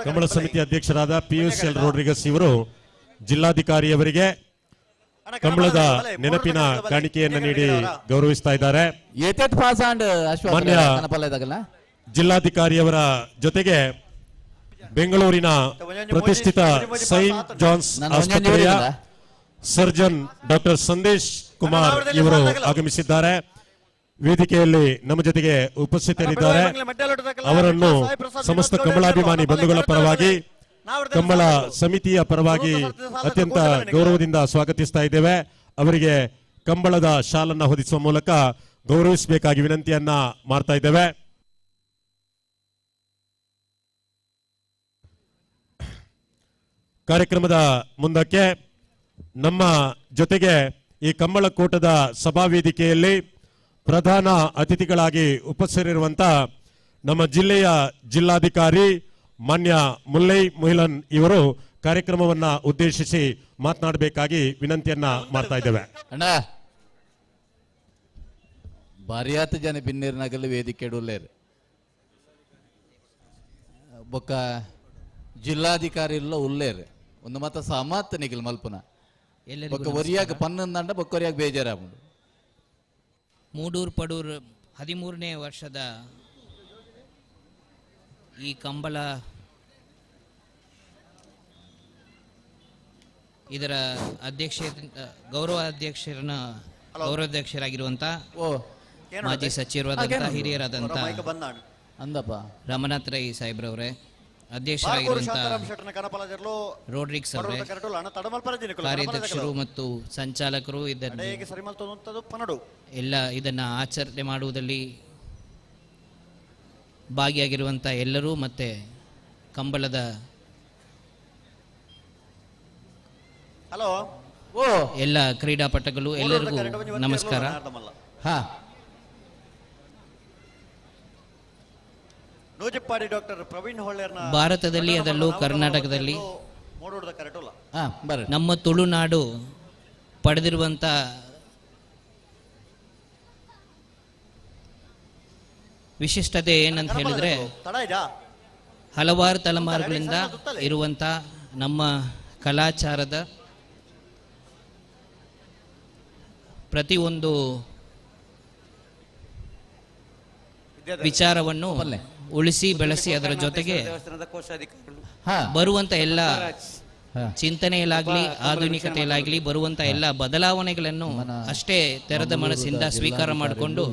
ಕಂಬಳ ಸಮಿತಿ ಅಧ್ಯಕ್ಷರಾದ ಪಿಯೂಷ್ ಎಲ್ ರೋಡ್ರಿಗಸ್ ಇವರು ಜಿಲ್ಲಾಧಿಕಾರಿಯವರಿಗೆ ಕಂಬಳದ ನೆನಪಿನ ಕಾಣಿಕೆಯನ್ನು ನೀಡಿ ಗೌರವಿಸ್ತಾ ಇದ್ದಾರೆ. ಮಾನ್ಯ ಜಿಲ್ಲಾಧಿಕಾರಿಯವರ ಜೊತೆಗೆ ಬೆಂಗಳೂರಿನ ಪ್ರತಿಷ್ಠಿತ ಸೈಂಟ್ ಜಾನ್ಸ್ ಆಸ್ಪತ್ರೆಯ ಸರ್ಜನ್ ಡಾಕ್ಟರ್ ಸಂದೇಶ್ ಕುಮಾರ್ ಇವರು ಆಗಮಿಸಿದ್ದಾರೆ. ವೇದಿಕೆಯಲ್ಲಿ ನಮ್ಮ ಜೊತೆಗೆ ಉಪಸ್ಥಿತರಿದ್ದಾರೆ. ಅವರನ್ನು ಸಮಸ್ತ ಕಂಬಳಾಭಿಮಾನಿ ಬಂಧುಗಳ ಪರವಾಗಿ, ಕಂಬಳ ಸಮಿತಿಯ ಪರವಾಗಿ ಅತ್ಯಂತ ಗೌರವದಿಂದ ಸ್ವಾಗತಿಸ್ತಾ ಇದ್ದೇವೆ. ಅವರಿಗೆ ಕಂಬಳದ ಶಾಲನ್ನು ಹೊದಿಸುವ ಮೂಲಕ ಗೌರವಿಸಬೇಕಾಗಿ ವಿನಂತಿಯನ್ನ ಮಾಡ್ತಾ ಇದ್ದೇವೆ. ಕಾರ್ಯಕ್ರಮದ ಮುಂದಕ್ಕೆ ನಮ್ಮ ಜೊತೆಗೆ ಈ ಕಂಬಳಕೂಟದ ಸಭಾವೇದಿಕೆಯಲ್ಲಿ ಪ್ರಧಾನ ಅತಿಥಿಗಳಾಗಿ ಉಪಸ್ಥಿತರಿರುವಂಥ ನಮ್ಮ ಜಿಲ್ಲೆಯ ಜಿಲ್ಲಾಧಿಕಾರಿ ಮಾನ್ಯ ಮುಲ್ಲೈ ಮುಹಿಲನ್ ಇವರು ಕಾರ್ಯಕ್ರಮವನ್ನ ಉದ್ದೇಶಿಸಿ ಮಾತನಾಡಬೇಕಾಗಿ ವಿನಂತಿಯನ್ನ ಮಾಡ್ತಾ ಇದ್ದೇವೆ. ಅಣ್ಣ, ಬಾರಿಯಾತ ಜನ ಬಿನ್ನೇರಿನಾಗಲಿ ವೇದಿಕೆ ಉಲ್ಲೇರು ಬೊಕ್ಕ ಜಿಲ್ಲಾಧಿಕಾರಿ ಇಲ್ಲ ಉಲ್ಲೇರು ಒಂದು ಮತ ಸಾಮಾತ್ ನಿಗಿಲ್ ಮಲ್ಪನ ಬೊಕ್ಕ ಒರಿಯಾಗ ಪನ್ನೊಂದಂಡ ಬೊಕ್ಕ ಒರಿಯಾಗ ಬೇಜಾರಾಗುಂಡು. ಮೂಡೂರು ಪಡೂರು 13ನೇ ವರ್ಷದ ಈ ಕಂಬಳ ಇದರ ಅಧ್ಯಕ್ಷ ಗೌರವ ಅಧ್ಯಕ್ಷರನ್ನ ಗೌರವಾಧ್ಯಕ್ಷರಾಗಿರುವಂಥ ಮಾಜಿ ಸಚಿವರಾದಂಥ ಹಿರಿಯರಾದಂಥ ರಮನಾಥ್ ರೈ ಸಾಹೇಬ್ರವರೇ, ಅಧ್ಯಕ್ಷರಾಗಿರುವಂಥ ರೋಡ್ರಿಕ್ಸ್ ಅವರೇ, ಕಾರ್ಯಾಧ್ಯಕ್ಷರು ಮತ್ತು ಸಂಚಾಲಕರು, ಇದನ್ನು ಎಲ್ಲ ಇದನ್ನು ಆಚರಣೆ ಮಾಡುವುದಲ್ಲಿ ಭಾಗಿಯಾಗಿರುವಂಥ ಎಲ್ಲರೂ ಮತ್ತು ಕಂಬಳದ ಎಲ್ಲ ಕ್ರೀಡಾಪಟುಗಳು ಎಲ್ಲರಿಗೂ ನಮಸ್ಕಾರ. ಭಾರತದಲ್ಲಿ ಅದರಲ್ಲೂ ಕರ್ನಾಟಕದಲ್ಲಿ ನಮ್ಮ ತುಳುನಾಡು ಪಡೆದಿರುವಂಥ ವಿಶಿಷ್ಟತೆ ಏನಂತ ಹೇಳಿದರೆ, ಹಲವಾರು ತಲೆಮಾರುಗಳಿಂದ ಇರುವಂಥ ನಮ್ಮ ಕಲಾಚಾರದ ಪ್ರತಿಯೊಂದು ವಿಚಾರವನ್ನು ಉಳಿಸಿ ಬೆಳೆಸಿ ಅದರ ಜೊತೆಗೆ ಬರುವಂಥ ಎಲ್ಲ ಚಿಂತನೆಯಲ್ಲಾಗಲಿ ಆಧುನಿಕತೆಯಲ್ಲಾಗಲಿ ಬರುವಂಥ ಎಲ್ಲ ಬದಲಾವಣೆಗಳನ್ನು ಅಷ್ಟೇ ತೆರೆದ ಮನಸ್ಸಿಂದ ಸ್ವೀಕಾರ ಮಾಡಿಕೊಂಡು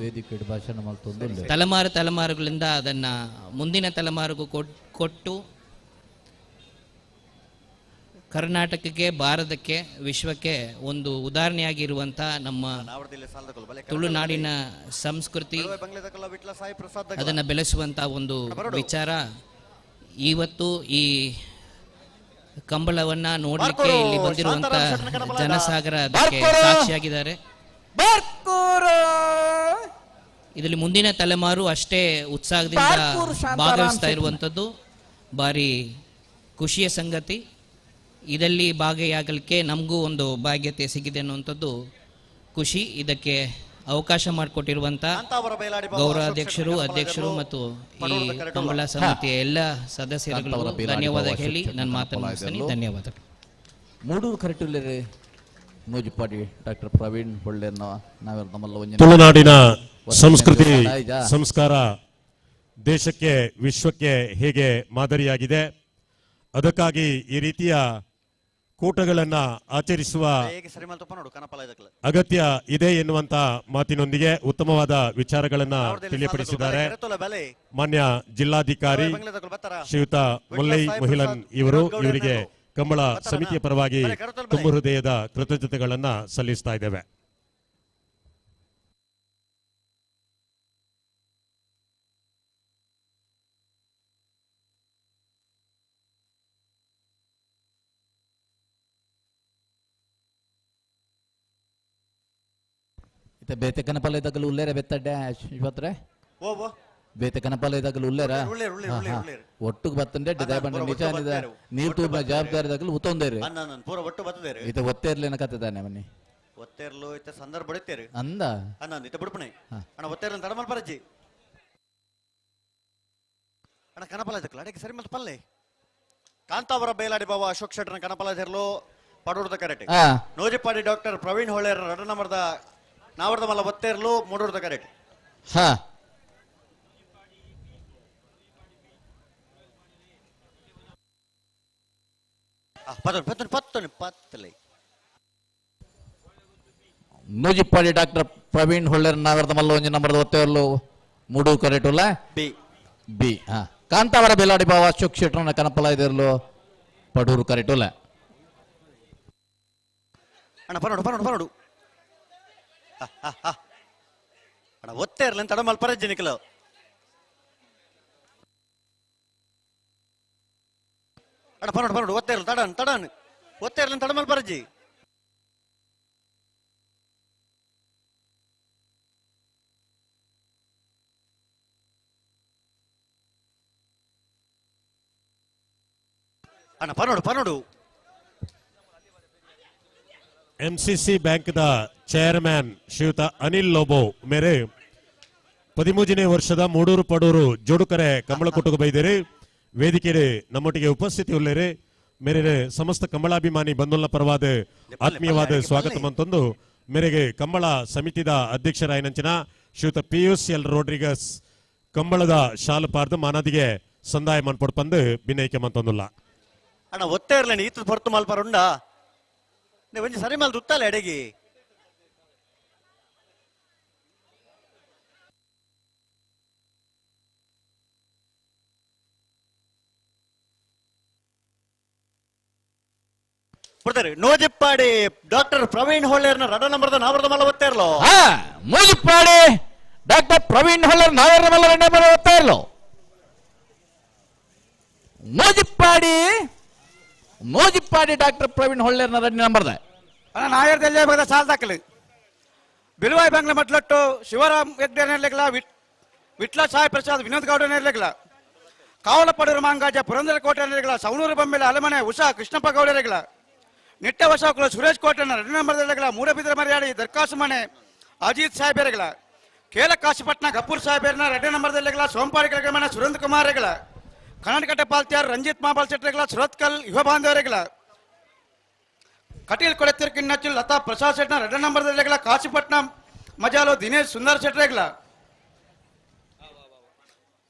ತಲೆಮಾರು ತಲೆಮಾರುಗಳಿಂದ ಅದನ್ನು ಮುಂದಿನ ತಲೆಮಾರಿಗೂ ಕೊಟ್ಟು ಕರ್ನಾಟಕಕ್ಕೆ, ಭಾರತಕ್ಕೆ, ವಿಶ್ವಕ್ಕೆ ಒಂದು ಉದಾಹರಣೆಯಾಗಿರುವಂಥ ನಮ್ಮ ತುಳುನಾಡಿನ ಸಂಸ್ಕೃತಿ ಅದನ್ನು ಬೆಳೆಸುವಂಥ ಒಂದು ವಿಚಾರ ಇವತ್ತು ಈ ಕಂಬಳವನ್ನು ನೋಡಲಿಕ್ಕೆ ಇಲ್ಲಿ ಬಂದಿರುವಂಥ ಜನಸಾಗರ ಅದಕ್ಕೆ ಸಾಕ್ಷಿಯಾಗಿದ್ದಾರೆ. ಇದರಲ್ಲಿ ಮುಂದಿನ ತಲೆಮಾರು ಅಷ್ಟೇ ಉತ್ಸಾಹದಿಂದ ಭಾಗವಹಿಸ್ತಾ ಇರುವಂಥದ್ದು ಭಾರಿ ಖುಷಿಯ ಸಂಗತಿ. ಇದರಲ್ಲಿ ಭಾಗಿಯಾಗಲಿಕ್ಕೆ ನಮಗೂ ಒಂದು ಭಾಗ್ಯತೆ ಸಿಕ್ಕಿದೆ ಅನ್ನುವಂಥದ್ದು ಖುಷಿ. ಇದಕ್ಕೆ ಅವಕಾಶ ಮಾಡಿಕೊಟ್ಟಿರುವಂಥ ಗೌರವಾಧ್ಯಕ್ಷರು, ಅಧ್ಯಕ್ಷರು ಮತ್ತು ಈ ಕಂಬಳ ಸಮಿತಿಯ ಎಲ್ಲ ಸದಸ್ಯರುಗಳು ಧನ್ಯವಾದ ಹೇಳಿ ನನ್ನ ಮಾತನ್ನು ಮುಗಿಸ್ತೀನಿ. ಧನ್ಯವಾದಗಳು. ಮೂಡೂರು ಕರೆಟುಲ್ಲೇರೆ ನೂಜಿಪಾಡಿ ಡಾಕ್ಟರ್ ಪ್ರವೀಣ್ ಹೊಳ್ಳೆನ್ನ ನಾವೆಲ್ಲ ತುಳುನಾಡಿನ ಸಂಸ್ಕೃತಿ ಸಂಸ್ಕಾರ ದೇಶಕ್ಕೆ ವಿಶ್ವಕ್ಕೆ ಹೇಗೆ ಮಾದರಿಯಾಗಿದೆ, ಅದಕ್ಕಾಗಿ ಈ ರೀತಿಯ ಕೂಟಗಳನ್ನು ಆಚರಿಸುವ ಅಗತ್ಯ ಇದೆ ಎನ್ನುವಂತ ಮಾತಿನೊಂದಿಗೆ ಉತ್ತಮವಾದ ವಿಚಾರಗಳನ್ನು ತಿಳಿಯಪಡಿಸಿದ್ದಾರೆ ಮಾನ್ಯ ಜಿಲ್ಲಾಧಿಕಾರಿ ಶ್ರೀಯುತ ಮುಲ್ಲೈ ಮುಹಿಲನ್ ಇವರು. ಇವರಿಗೆ ಕಂಬಳ ಸಮಿತಿಯ ಪರವಾಗಿ ತುಂಬು ಹೃದಯದ ಕೃತಜ್ಞತೆಗಳನ್ನು ಸಲ್ಲಿಸ್ತಾ ಇದ್ದೇವೆ. ಬೇತೆ ಕನಪಲ್ಲ ಇದ್ದಾಗಲೂ ಉಲ್ಲೇರ ಬೆತ್ತಡ್ಡೆ ಶಿವತ್ರೆ ಬೇತೆ ಕನಪಲ್ಲ ಇದ್ದಾಗಲೂ ಉಲ್ಲೇರ ಒಟ್ಟುಗೆ ಬತ್ತಂಡೆ ನಿಜ ನೀರು ತೂಬ ಜವಾಬ್ದಾರಿ ಇದ್ದಾಗಲೂ ಉತ್ತೊಂದೇರಿ ಇತ ಒತ್ತೇ ಇರ್ಲೇನ ಕತ್ತಿದ್ದಾನೆ ಮನಿ ಒತ್ತೇರ್ಲು ಇತ್ತ ಸಂದರ್ಭ ಬಡಿತೇರಿ ಅಂದ ಅಣ್ಣ ಇತ್ತ ಬಿಡ್ಪಣೆ ಅಣ್ಣ ಒತ್ತೇರ್ಲ ತಡಮಲ್ ಪರಜ್ಜಿ ಅಣ್ಣ ಕನಪಲ ಇದ್ದಕ್ಕಲ್ಲ ಅಡಕ್ಕೆ ಸರಿ ಮಲ್ತ ಪಲ್ಲೆ ಕಾಂತಾವರ ಬೇಲಾಡಿ ಬಾಬಾ ಅಶೋಕ್ ಶೆಟ್ಟರ್ನ ಕನಪಲ ಇರ್ಲು ಪಡೂರ್ದ ಕರೆಟೆ ನೋಜಿಪಾಡಿ ಡಾಕ್ಟರ್ ಪ್ರವೀಣ್ ಹೊಳ್ಳೆರ ರಡನಮರ್ದ ನಾವರ್ದ ಮಲ್ಲ ಒತ್ತೇರ್ಲು ಮೂಡೂರ್ದ ಕರೆಟೆ. ಹಾ ಪತ್ತೊಂದು ಪತ್ತೊಂದು ಪತ್ತಲೆ ನೂಜಿಪ್ಪಾಡಿ ಡಾಕ್ಟರ್ ಪ್ರವೀಣ್ ಹೊಳ್ಳೇರ್ ನಾಗರದ ಮಲ್ಲ ಒಂಜಿ ನಂಬರ್ದ ಒತ್ತೆಯರ್ಲು ಮೂಡು ಕರೆಟುಲ್ಲ ಬಿ ಬಿ ಹಾ ಕಾಂತಾವರ ಬೇಲಾಡಿ ಬಾವ ಅಶೋಕ್ ಶೆಟ್ರನ ಕನಪಲ ಇದೆರ್ಲು ಪಡೂರು ಕರೆಟುಲ್ಲ. ಅಣ್ಣ ಪರೋಡು ಪರೋಡು ಪರೋಡು ಅಣ್ಣ ಒತ್ತೆ ಇರಲಿ ತಡ ಮಲ್ಪರ ಜಿನಿಕಲು. ಅಣ್ಣ ಪರೋಡು ಪರೋಡು ಒತ್ತೆ ಇರಲು ತಡನ್ ತಡನ್ ಒತ್ತೆ ಇರಲಿ ತಡ ಮಲ್ಪರಜ್ಜಿ. ಅಣ್ಣ ಪರೋಡು ಪರೋಡು. ಎಂಸಿಸಿ ಬ್ಯಾಂಕ್ದ ಚೇರ್ಮನ್ ಶ್ರೀಯುತ ಅನಿಲ್ ಲೋಬೋ ಮೇರೆ 13ನೇ ವರ್ಷದ ಮೂಡೂರು ಪಡೂರು ಜೋಡುಕರೆ ಕಂಬಳಕುಟ್ಟುಕು ಬೈದೇರಿ ವೇದಿಕೆಡೆ ನಮ್ಮೊಟ್ಟಿಗೆ ಉಪಸ್ಥಿತಿ ಉಳ್ಳೇರಿ ಮೇರೆ ಸಮಸ್ತ ಕಂಬಳಾಭಿಮಾನಿ ಬಂಧುಲ ಪರವಾದ ಆತ್ಮೀಯವಾದ ಸ್ವಾಗತ ಮಂತೊಂದು ಮೇರೆಗೆ ಕಂಬಳ ಸಮಿತಿದ ಅಧ್ಯಕ್ಷರಾಯನಂಚಿನ ಶ್ರೀಯುತ ಪಿಯೂಷ್ ಎಲ್ ರೋಡ್ರಿಗಸ್ ಕಂಬಳದ ಶಾಲು ಪಾರ್ದು ಮಾನದಿಗೆ ಸಂದಾಯ ಮನ್ಪೊಡ್ಪಂದು ಬಿನೈಕೆ ಮಂತೊಂದುಲ್ಲ. ಅಣ್ಣ ಒತ್ತೆ ಇರಲಿ ಈತ ಹೊರತು ಮಲ್ಪರುಂಡ ಒಂಜಿ ಸರಿ ಮಲ್ದು ಉತ್ತಲ್ಲ ಎಡೆಗಿ. ನೋಜಿಪ್ಪಾಡಿ ಡಾಕ್ಟರ್ ಪ್ರವೀಣ್ ಹೊಳ್ಳೇರ್ನ ರಡ ನಂಬರ್ದ ನಾವರದ ಮಲ್ಲ ಒತ್ತೆ ಇರಲು. ನೋಜಿಪ್ಪಾಡಿ ಡಾಕ್ಟರ್ ಪ್ರವೀಣ್ ಹೊಳ್ಳೇರ್ ನಾವರದ ಮಲ್ಲ ನಂಬರ್ ಒತ್ತಾ ಇರಲು. ನೋಜಿಪ್ಪಾಡಿ ನೋಜಿಪ್ಪಾಡಿ ಡಾಕ್ಟರ್ ಪ್ರವೀಣ್ ಹೊಳ್ಳೇರ್ನ ರಡ್ಡಿ ನಂಬರ್ದ. ಅಣ್ಣ ನಾಯರ್ದಲ್ಲೇ ಬದ ಸಾಲ ದಾಖಲೆ ಬಿಲುವಾಯಿ ಬಂಗ್ಲೆ ಮಟ್ಲಟ್ಟು ಶಿವರಾಮ್ ಹೆಗ್ಡೆ ನೆರ್ಲೆಗ್ಲ ವಿಟ್ಲ ಸಾಯಿ ಪ್ರಸಾದ್ ವಿನೋದ್ ಗೌಡ ನೆರ್ಲೆಗ್ಲ ಕಾವಲಪಡೂರು ಮಾಂಗಾಜ ಪುರಂದರ ಕೋಟೆ ನೆರ್ಲೆಗ್ಲ ಸವಣೂರು ಬೊಮ್ಮೆಲೆ ಅಲಮನೆ ಉಷಾ ಕೃಷ್ಣಪ್ಪ ಗೌಡರೆಗ್ಲ ನಿಟ್ಟ ವಶಾಕುಲ ಸುರೇಶ್ ಕೋಟೆನ ಎರಡು ನಂಬರ್ದೆಗ್ಲ ಮೂಡಬಿದ್ರ ಮರ್ಯಾಡಿ ದರ್ಖಾಸು ಮನೆ ಅಜಿತ್ ಸಾಹೇಬೆರೆಗ್ಲ ಕೇಲ ಕಾಶಿಪಟ್ನ ಗಪೂರ್ ಸಾಹೇಬೆರ್ನ ಎರಡು ನಂಬರ್ದೆಗ್ಲ ಸೋಂಪಾಡಿ ಮನೆ ಸುರೇಂದ್ರ ಕುಮಾರ್ ರೆಗ್ಲ ಕರ್ನಾಟಕ ಪಾಲ್ತಿಯಾರ್ ರಂಜಿತ್ ಮಾಬಾಲ್ ಶೆಟ್ಟರೆಗ್ಲ ಸುರತ್ಕಲ್ ಯುವ ಬಾಂಧವರೆಗ್ಲ ಕಟೀಲ್ ಕೊಡೆತ್ತಿರ್ಕಿನ್ನಚ್ಚು ಲತಾ ಪ್ರಸಾದ್ ಶೆಟ್ನ ಎರಡು ನಂಬರ್ದೆಗ್ಲ ಕಾಶಿಪಟ್ನ ಮಜಾಲು ದಿನೇಶ್ ಸುಂದರ್ ಶೆಟ್ಟರೆಗ್ಲ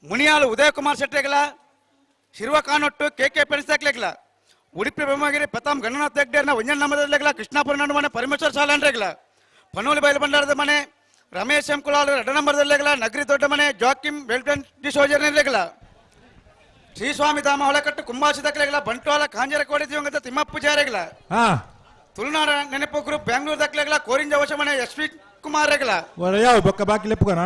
ಮುನಿಯಾಲು ಉದಯ ಕುಮಾರ್ ಶೆಟ್ಟರೆಗ್ಲ ಶಿರ್ವಕಾನೊಟ್ಟು ಕೆ ಕೆ ಪೆಣಸಾಕ್ಲೆಗ್ಲ ಉಡುಪಿ ಬ್ರಹ್ಮಗಿರಿ ಪ್ರತಾಪ್ ಗಣನಾಥ್ ಹೆಗ್ಡೇರ್ನ ಒಂಜನ್ ನಂಬರ್ದೆಗ್ಲ ಕೃಷ್ಣಾಪುರ ನಡುಮನೆ ಪರಮೇಶ್ವರ ಸಾಲನ್ರೆಗ್ಲ ಪನೋಲಿ ಬೈಲು ಭಂಡಾರದ ಮನೆ ರಮೇಶ್ ಎಂ ಕುಲಾಲ್ ಎರಡು ನಂಬರ್ದೆಗ್ಲ ನಗರಿ ದೊಡ್ಡ ಮನೆ ಜಾಕಿಮ್ ವೆಲ್ಟನ್ ಡಿಸೋಜರ್ನೆಗ್ಲ ಶ್ರೀಸ್ವಾಮಿ ಧಾಮ ಹೊಳಕಟ್ಟು ಕುಂಬಾಸಿ ದಕ್ಲೆಗ್ಲ ಬಂಟ್ವಾಳ ಕಾಂಜರಕೋಡಿ ದಿವಂಗತ ತಿಮ್ಮಪ್ಪ ಪೂಜಾರಿಗಳ ತುಳುನಾಡ ನೆನಪು ಗ್ರೂಪ್ ಬೆಂಗಳೂರು ದಕ್ಲೆಗ್ಲ ಕೋರಿಂಜ ವಶಮನೆ ಎಸ್ ವಿ ಕುಮಾರ್ ರೆಗ್ಲ ಯಾವ ಬೊಕ್ಕ ಬಾಕಿ ಲೆಪ್ಪುಗನ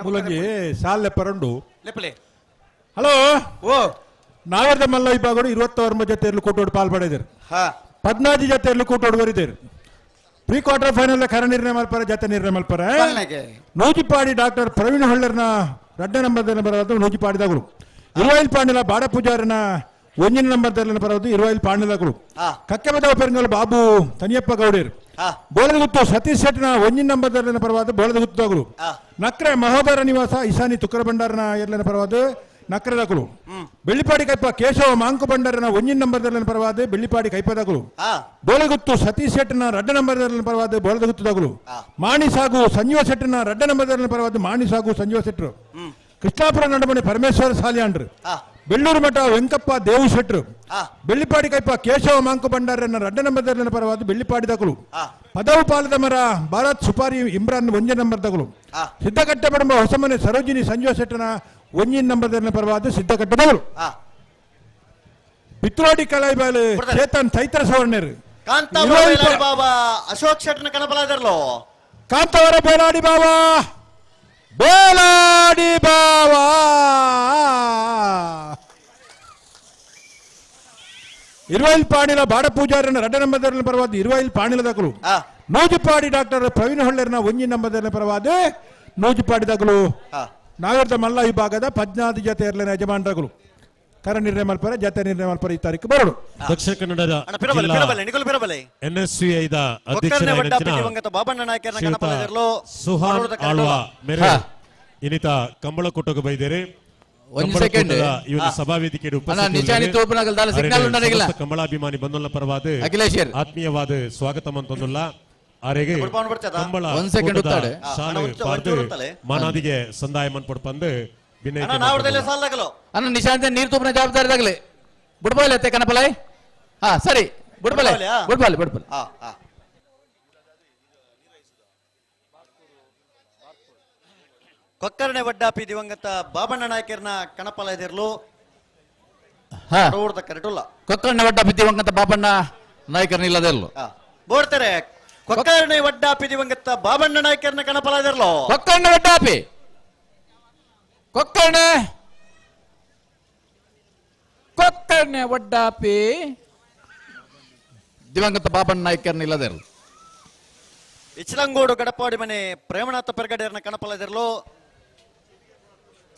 ಮುಲಂಜಿ ಸಾಲ್ ಲೆಪ್ಪರುಂಡು ಲೆಪ್ಪಲೆ. ಹಲೋ ಓ ನಾವರ್ದ ಮಲ್ಲ ವಿಭಾಗಡು 29 ಜೊತೆಯಲ್ಲಿ ಕೂಟೋಡು ಪಾಲ್ ಪಡೆದರು. 14 ಜೊತೆಯಲ್ಲಿ ಕೂಟೋಡು ಬರಿದರು. Pre quarter final ಕರ ನಿರ್ಣಯ ಮಲ್ಪರ ಜತೆ ನಿರ್ಣಯ ಮಲ್ಪರ ನೂಜಿಪಾಡಿ ಡಾಕ್ಟರ್ ಪ್ರವೀಣ್ ಹೊಳ್ಳರ್ನ ರಡ್ಡ ನಂಬರ್ದಲ್ಲಿ ಬರೋದು ನೂಜಿಪಾಡಿದಗಳು. ಇರುವೈಲ್ ಪಾಂಡಿಲ ಬಾಡ ಪೂಜಾರನ ಒಂಜಿನ ನಂಬರ್ದಲ್ಲಿ ಬರೋದು ಇರುವೈಲ್ ಪಾಂಡಿಲಗಳು. ಕಕ್ಕೆಬದ ಪೆರಂಗಲ್ ಬಾಬು ತನಿಯಪ್ಪ ಗೌಡರು. ಬೋಳದಗುತ್ತು ಸತೀಶ್ ಶೆಟ್ನ ಒಂಜಿನ ನಂಬರ್ದಲ್ಲಿ ಪರವಾದ ಬೋಳದಗುತ್ತದಗಳು. ನಕ್ರೆ ಮಹೋದರ ನಿವಾಸ ಇಶಾನಿ ತುಕ್ಕರ ಭಂಡಾರನ ಎರಡನೇ ಪರವಾದ ನಕ್ರದಗಳು. ಬೆಳ್ಳಿಪಾಡಿ ಕೈಪ ಕೇಶವ ಮಾಂಕು ಭಂಡಾರನ ಒಂಜಿನ ನಂಬರ್ದಲ್ಲಿ ಪರವಾದ ಬೆಳ್ಳಿಪಾಡಿ ಕೈಪದಗಳು. ಬೋಳಗುತ್ತು ಸತೀಶ್ ಶೆಟ್ನ ರಡ್ಡ ನಂಬರ್ದಲ್ಲಿ ಪರವಾದ ಬೋಳದಗುತ್ತದಗಳು. ಮಾಣಿ ಸಾಗು ಸಂಜೀವ ಶೆಟ್ಟನ ರಡ್ಡ ನಂಬರ್ದಲ್ಲಿ ಪರವಾದ ಮಾಣಿ ಸಾಗು ಸಂಜೀವ ಶೆಟ್ಟರು. ಕೃಷ್ಣಾಪುರ ನಡುಮನೆ ಪರಮೇಶ್ವರ ಸಾಲಿಯಾಂಡ್ರು. ಬೆಳ್ಳೂರು ಮಠ ವೆಂಕಪ್ಪ ದೇವು ಶೆಟ್ರು. ಬೆಳ್ಳಿಪಾಡಿ ಕೈಪ ಕೇಶವ ಮಾಂಕು ಭಂಡಾರನ ರಡ್ಡ ನಂಬರ್ದಲ್ಲಿ ಪರವಾದ ಬೆಳ್ಳಿಪಾಡಿದಗಳು. ಪದವು ಪಾಲದ ಮರ ಭಾರತ್ ಸುಪಾರಿ ಇಮ್ರಾನ್ ಒಂಜ ನಂಬರ್ದಗಳು. ಸಿದ್ದಕಟ್ಟೆ ಬಡಂಬ ಹೊಸಮನೆ ಸರೋಜಿನಿ ಸಂಜೀವ ಶೆಟ್ಟನ ಒಂಜಿನ ನಂಬರ್ದಲ್ಲಿ ಪರವಾದ ಸಿದ್ದಕಟ್ಟದಗಳು. ಪಿತ್ರೋಡಿ ಕಲಾಯಿಬಾಲು ಚೇತನ್ ಚೈತ್ರ ಸವರ್ಣರು. ಬಾಬಾ ಅಶೋಕ್ ಶೆಟ್ಟನ ಕನಪಲಾದರ್ಲೋ. ಕಾಂತಾವರ ಬೇಲಾಡಿ ಬಾಬಾ ಬೇಲಾಡಿ ಬಾವಾ ಇರುವೈಲ್ ಪಾಣಿಲ ಬಾಡ ಪೂಜಾರನ ರಡ್ಡ ನಂಬರ್ದಲ್ಲಿ ಪರವಾದ ಇರುವೈಲ್ ಪಾಣಿಲದಗಳು. ನೂಜಿಪಾಡಿ ಡಾಕ್ಟರ್ ಪ್ರವೀಣ್ ಹೊಳ್ಳರ್ನ ಒಂಜಿನ ನಂಬರ್ದಲ್ಲಿ ಪರವಾದ ನೂಜಿಪಾಡಿದಗಳು. ನಾಗರದ ಮಲ್ಲ ವಿಭಾಗದ 14 ಜತೆ ಎರಡನೇ ಯಜಮಾನರುಗಳು ಕರ ನಿರ್ಣಯ ಮಲ್ಪರ ಜತೆ ನಿರ್ಣಯ ಮಲ್ಪರ ಈ ತಾರೀಕು ಬರಡು. ದಕ್ಷಿಣ ಕನ್ನಡದ ಎನ್ಎಸ್ಸಿಐದ ಸುಹಾನ್ ಆಳ್ವಾ ಮೇರೆ ಇನ್ನಿತ ಕಂಬಳಕೂಟಕ್ಕೆ ಬೈದೇರಿ. ಸಭಾವೇದಿಕೆ ಕಂಬಳಾಭಿಮಾನಿ ಬಂಧುಲ ಪರವಾದ ಆತ್ಮೀಯವಾದ ಸ್ವಾಗತ ಮಂತೊಂದುಲ್ಲ. ಆರೆಗೆ ಕಂಬಳ ಶಾಲೆ ಮಾನಾದಿಗೆ ಸಂದಾಯ ಮನ್ಪೊಡ್ಪಂದು ಅಣ್ಣ ನಿಶಾಂತ ನೀರು ತೂಪಿನ ಜವಾಬ್ದಾರಿ ತಗಲಿ ಬುಡ್ಬಾಲೆ ಅತ್ತೆ ಕನಪಲಾಯ್. ಹಾ ಸರಿ, ಬುಡ್ಬಾಲೆ ಬುಡ್ಬಾಲೆ ಬುಡ್ಬಾಲೆ. ಕೊಕ್ಕರ್ಣೆ ವಡ್ಡಾಪಿ ದಿವಂಗತ ಬಾಬಣ್ಣ ನಾಯಕರ್ನ ಕಣಪಲ ಎದಿರ್ಲು ಕರೆಟುಲ್ಲ. ಕೊಕ್ಕರ್ಣೆ ವಡ್ಡಾಪಿ ದಿವಂಗತ ಬಾಬಣ್ಣ ನಾಯಕರ್ನ ಇಲ್ಲದಿರ್ಲು. ಬೋಡ್ತಾರೆ ಕೊಕ್ಕರ್ಣೆ ವಡ್ಡಾಪಿ ದಿವಂಗತ ಬಾಬಣ್ಣ ನಾಯಕರ್ನ ಕಣಪಲ ಎದಿರ್ಲು. ಕೊಕ್ಕರ್ಣೆ ವಡ್ಡಾಪಿ ಕೊಕ್ಕರ್ಣೆ ಕೊಕ್ಕರ್ಣೆ ವಡ್ಡಾಪಿ ದಿವಂಗತ ಬಾಬಣ್ಣ ನಾಯಕರ್ನ ಇಲ್ಲದಿರ್ಲು. ಇಚ್ಲಂಗೋಡು ಗಡಪಾಡಿ ಮನೆ ಪ್ರೇಮನಾಥ ಪೆರ್ಗಡೆಯರ್ನ ಕಣಪಲ ಎದಿರ್ಲು.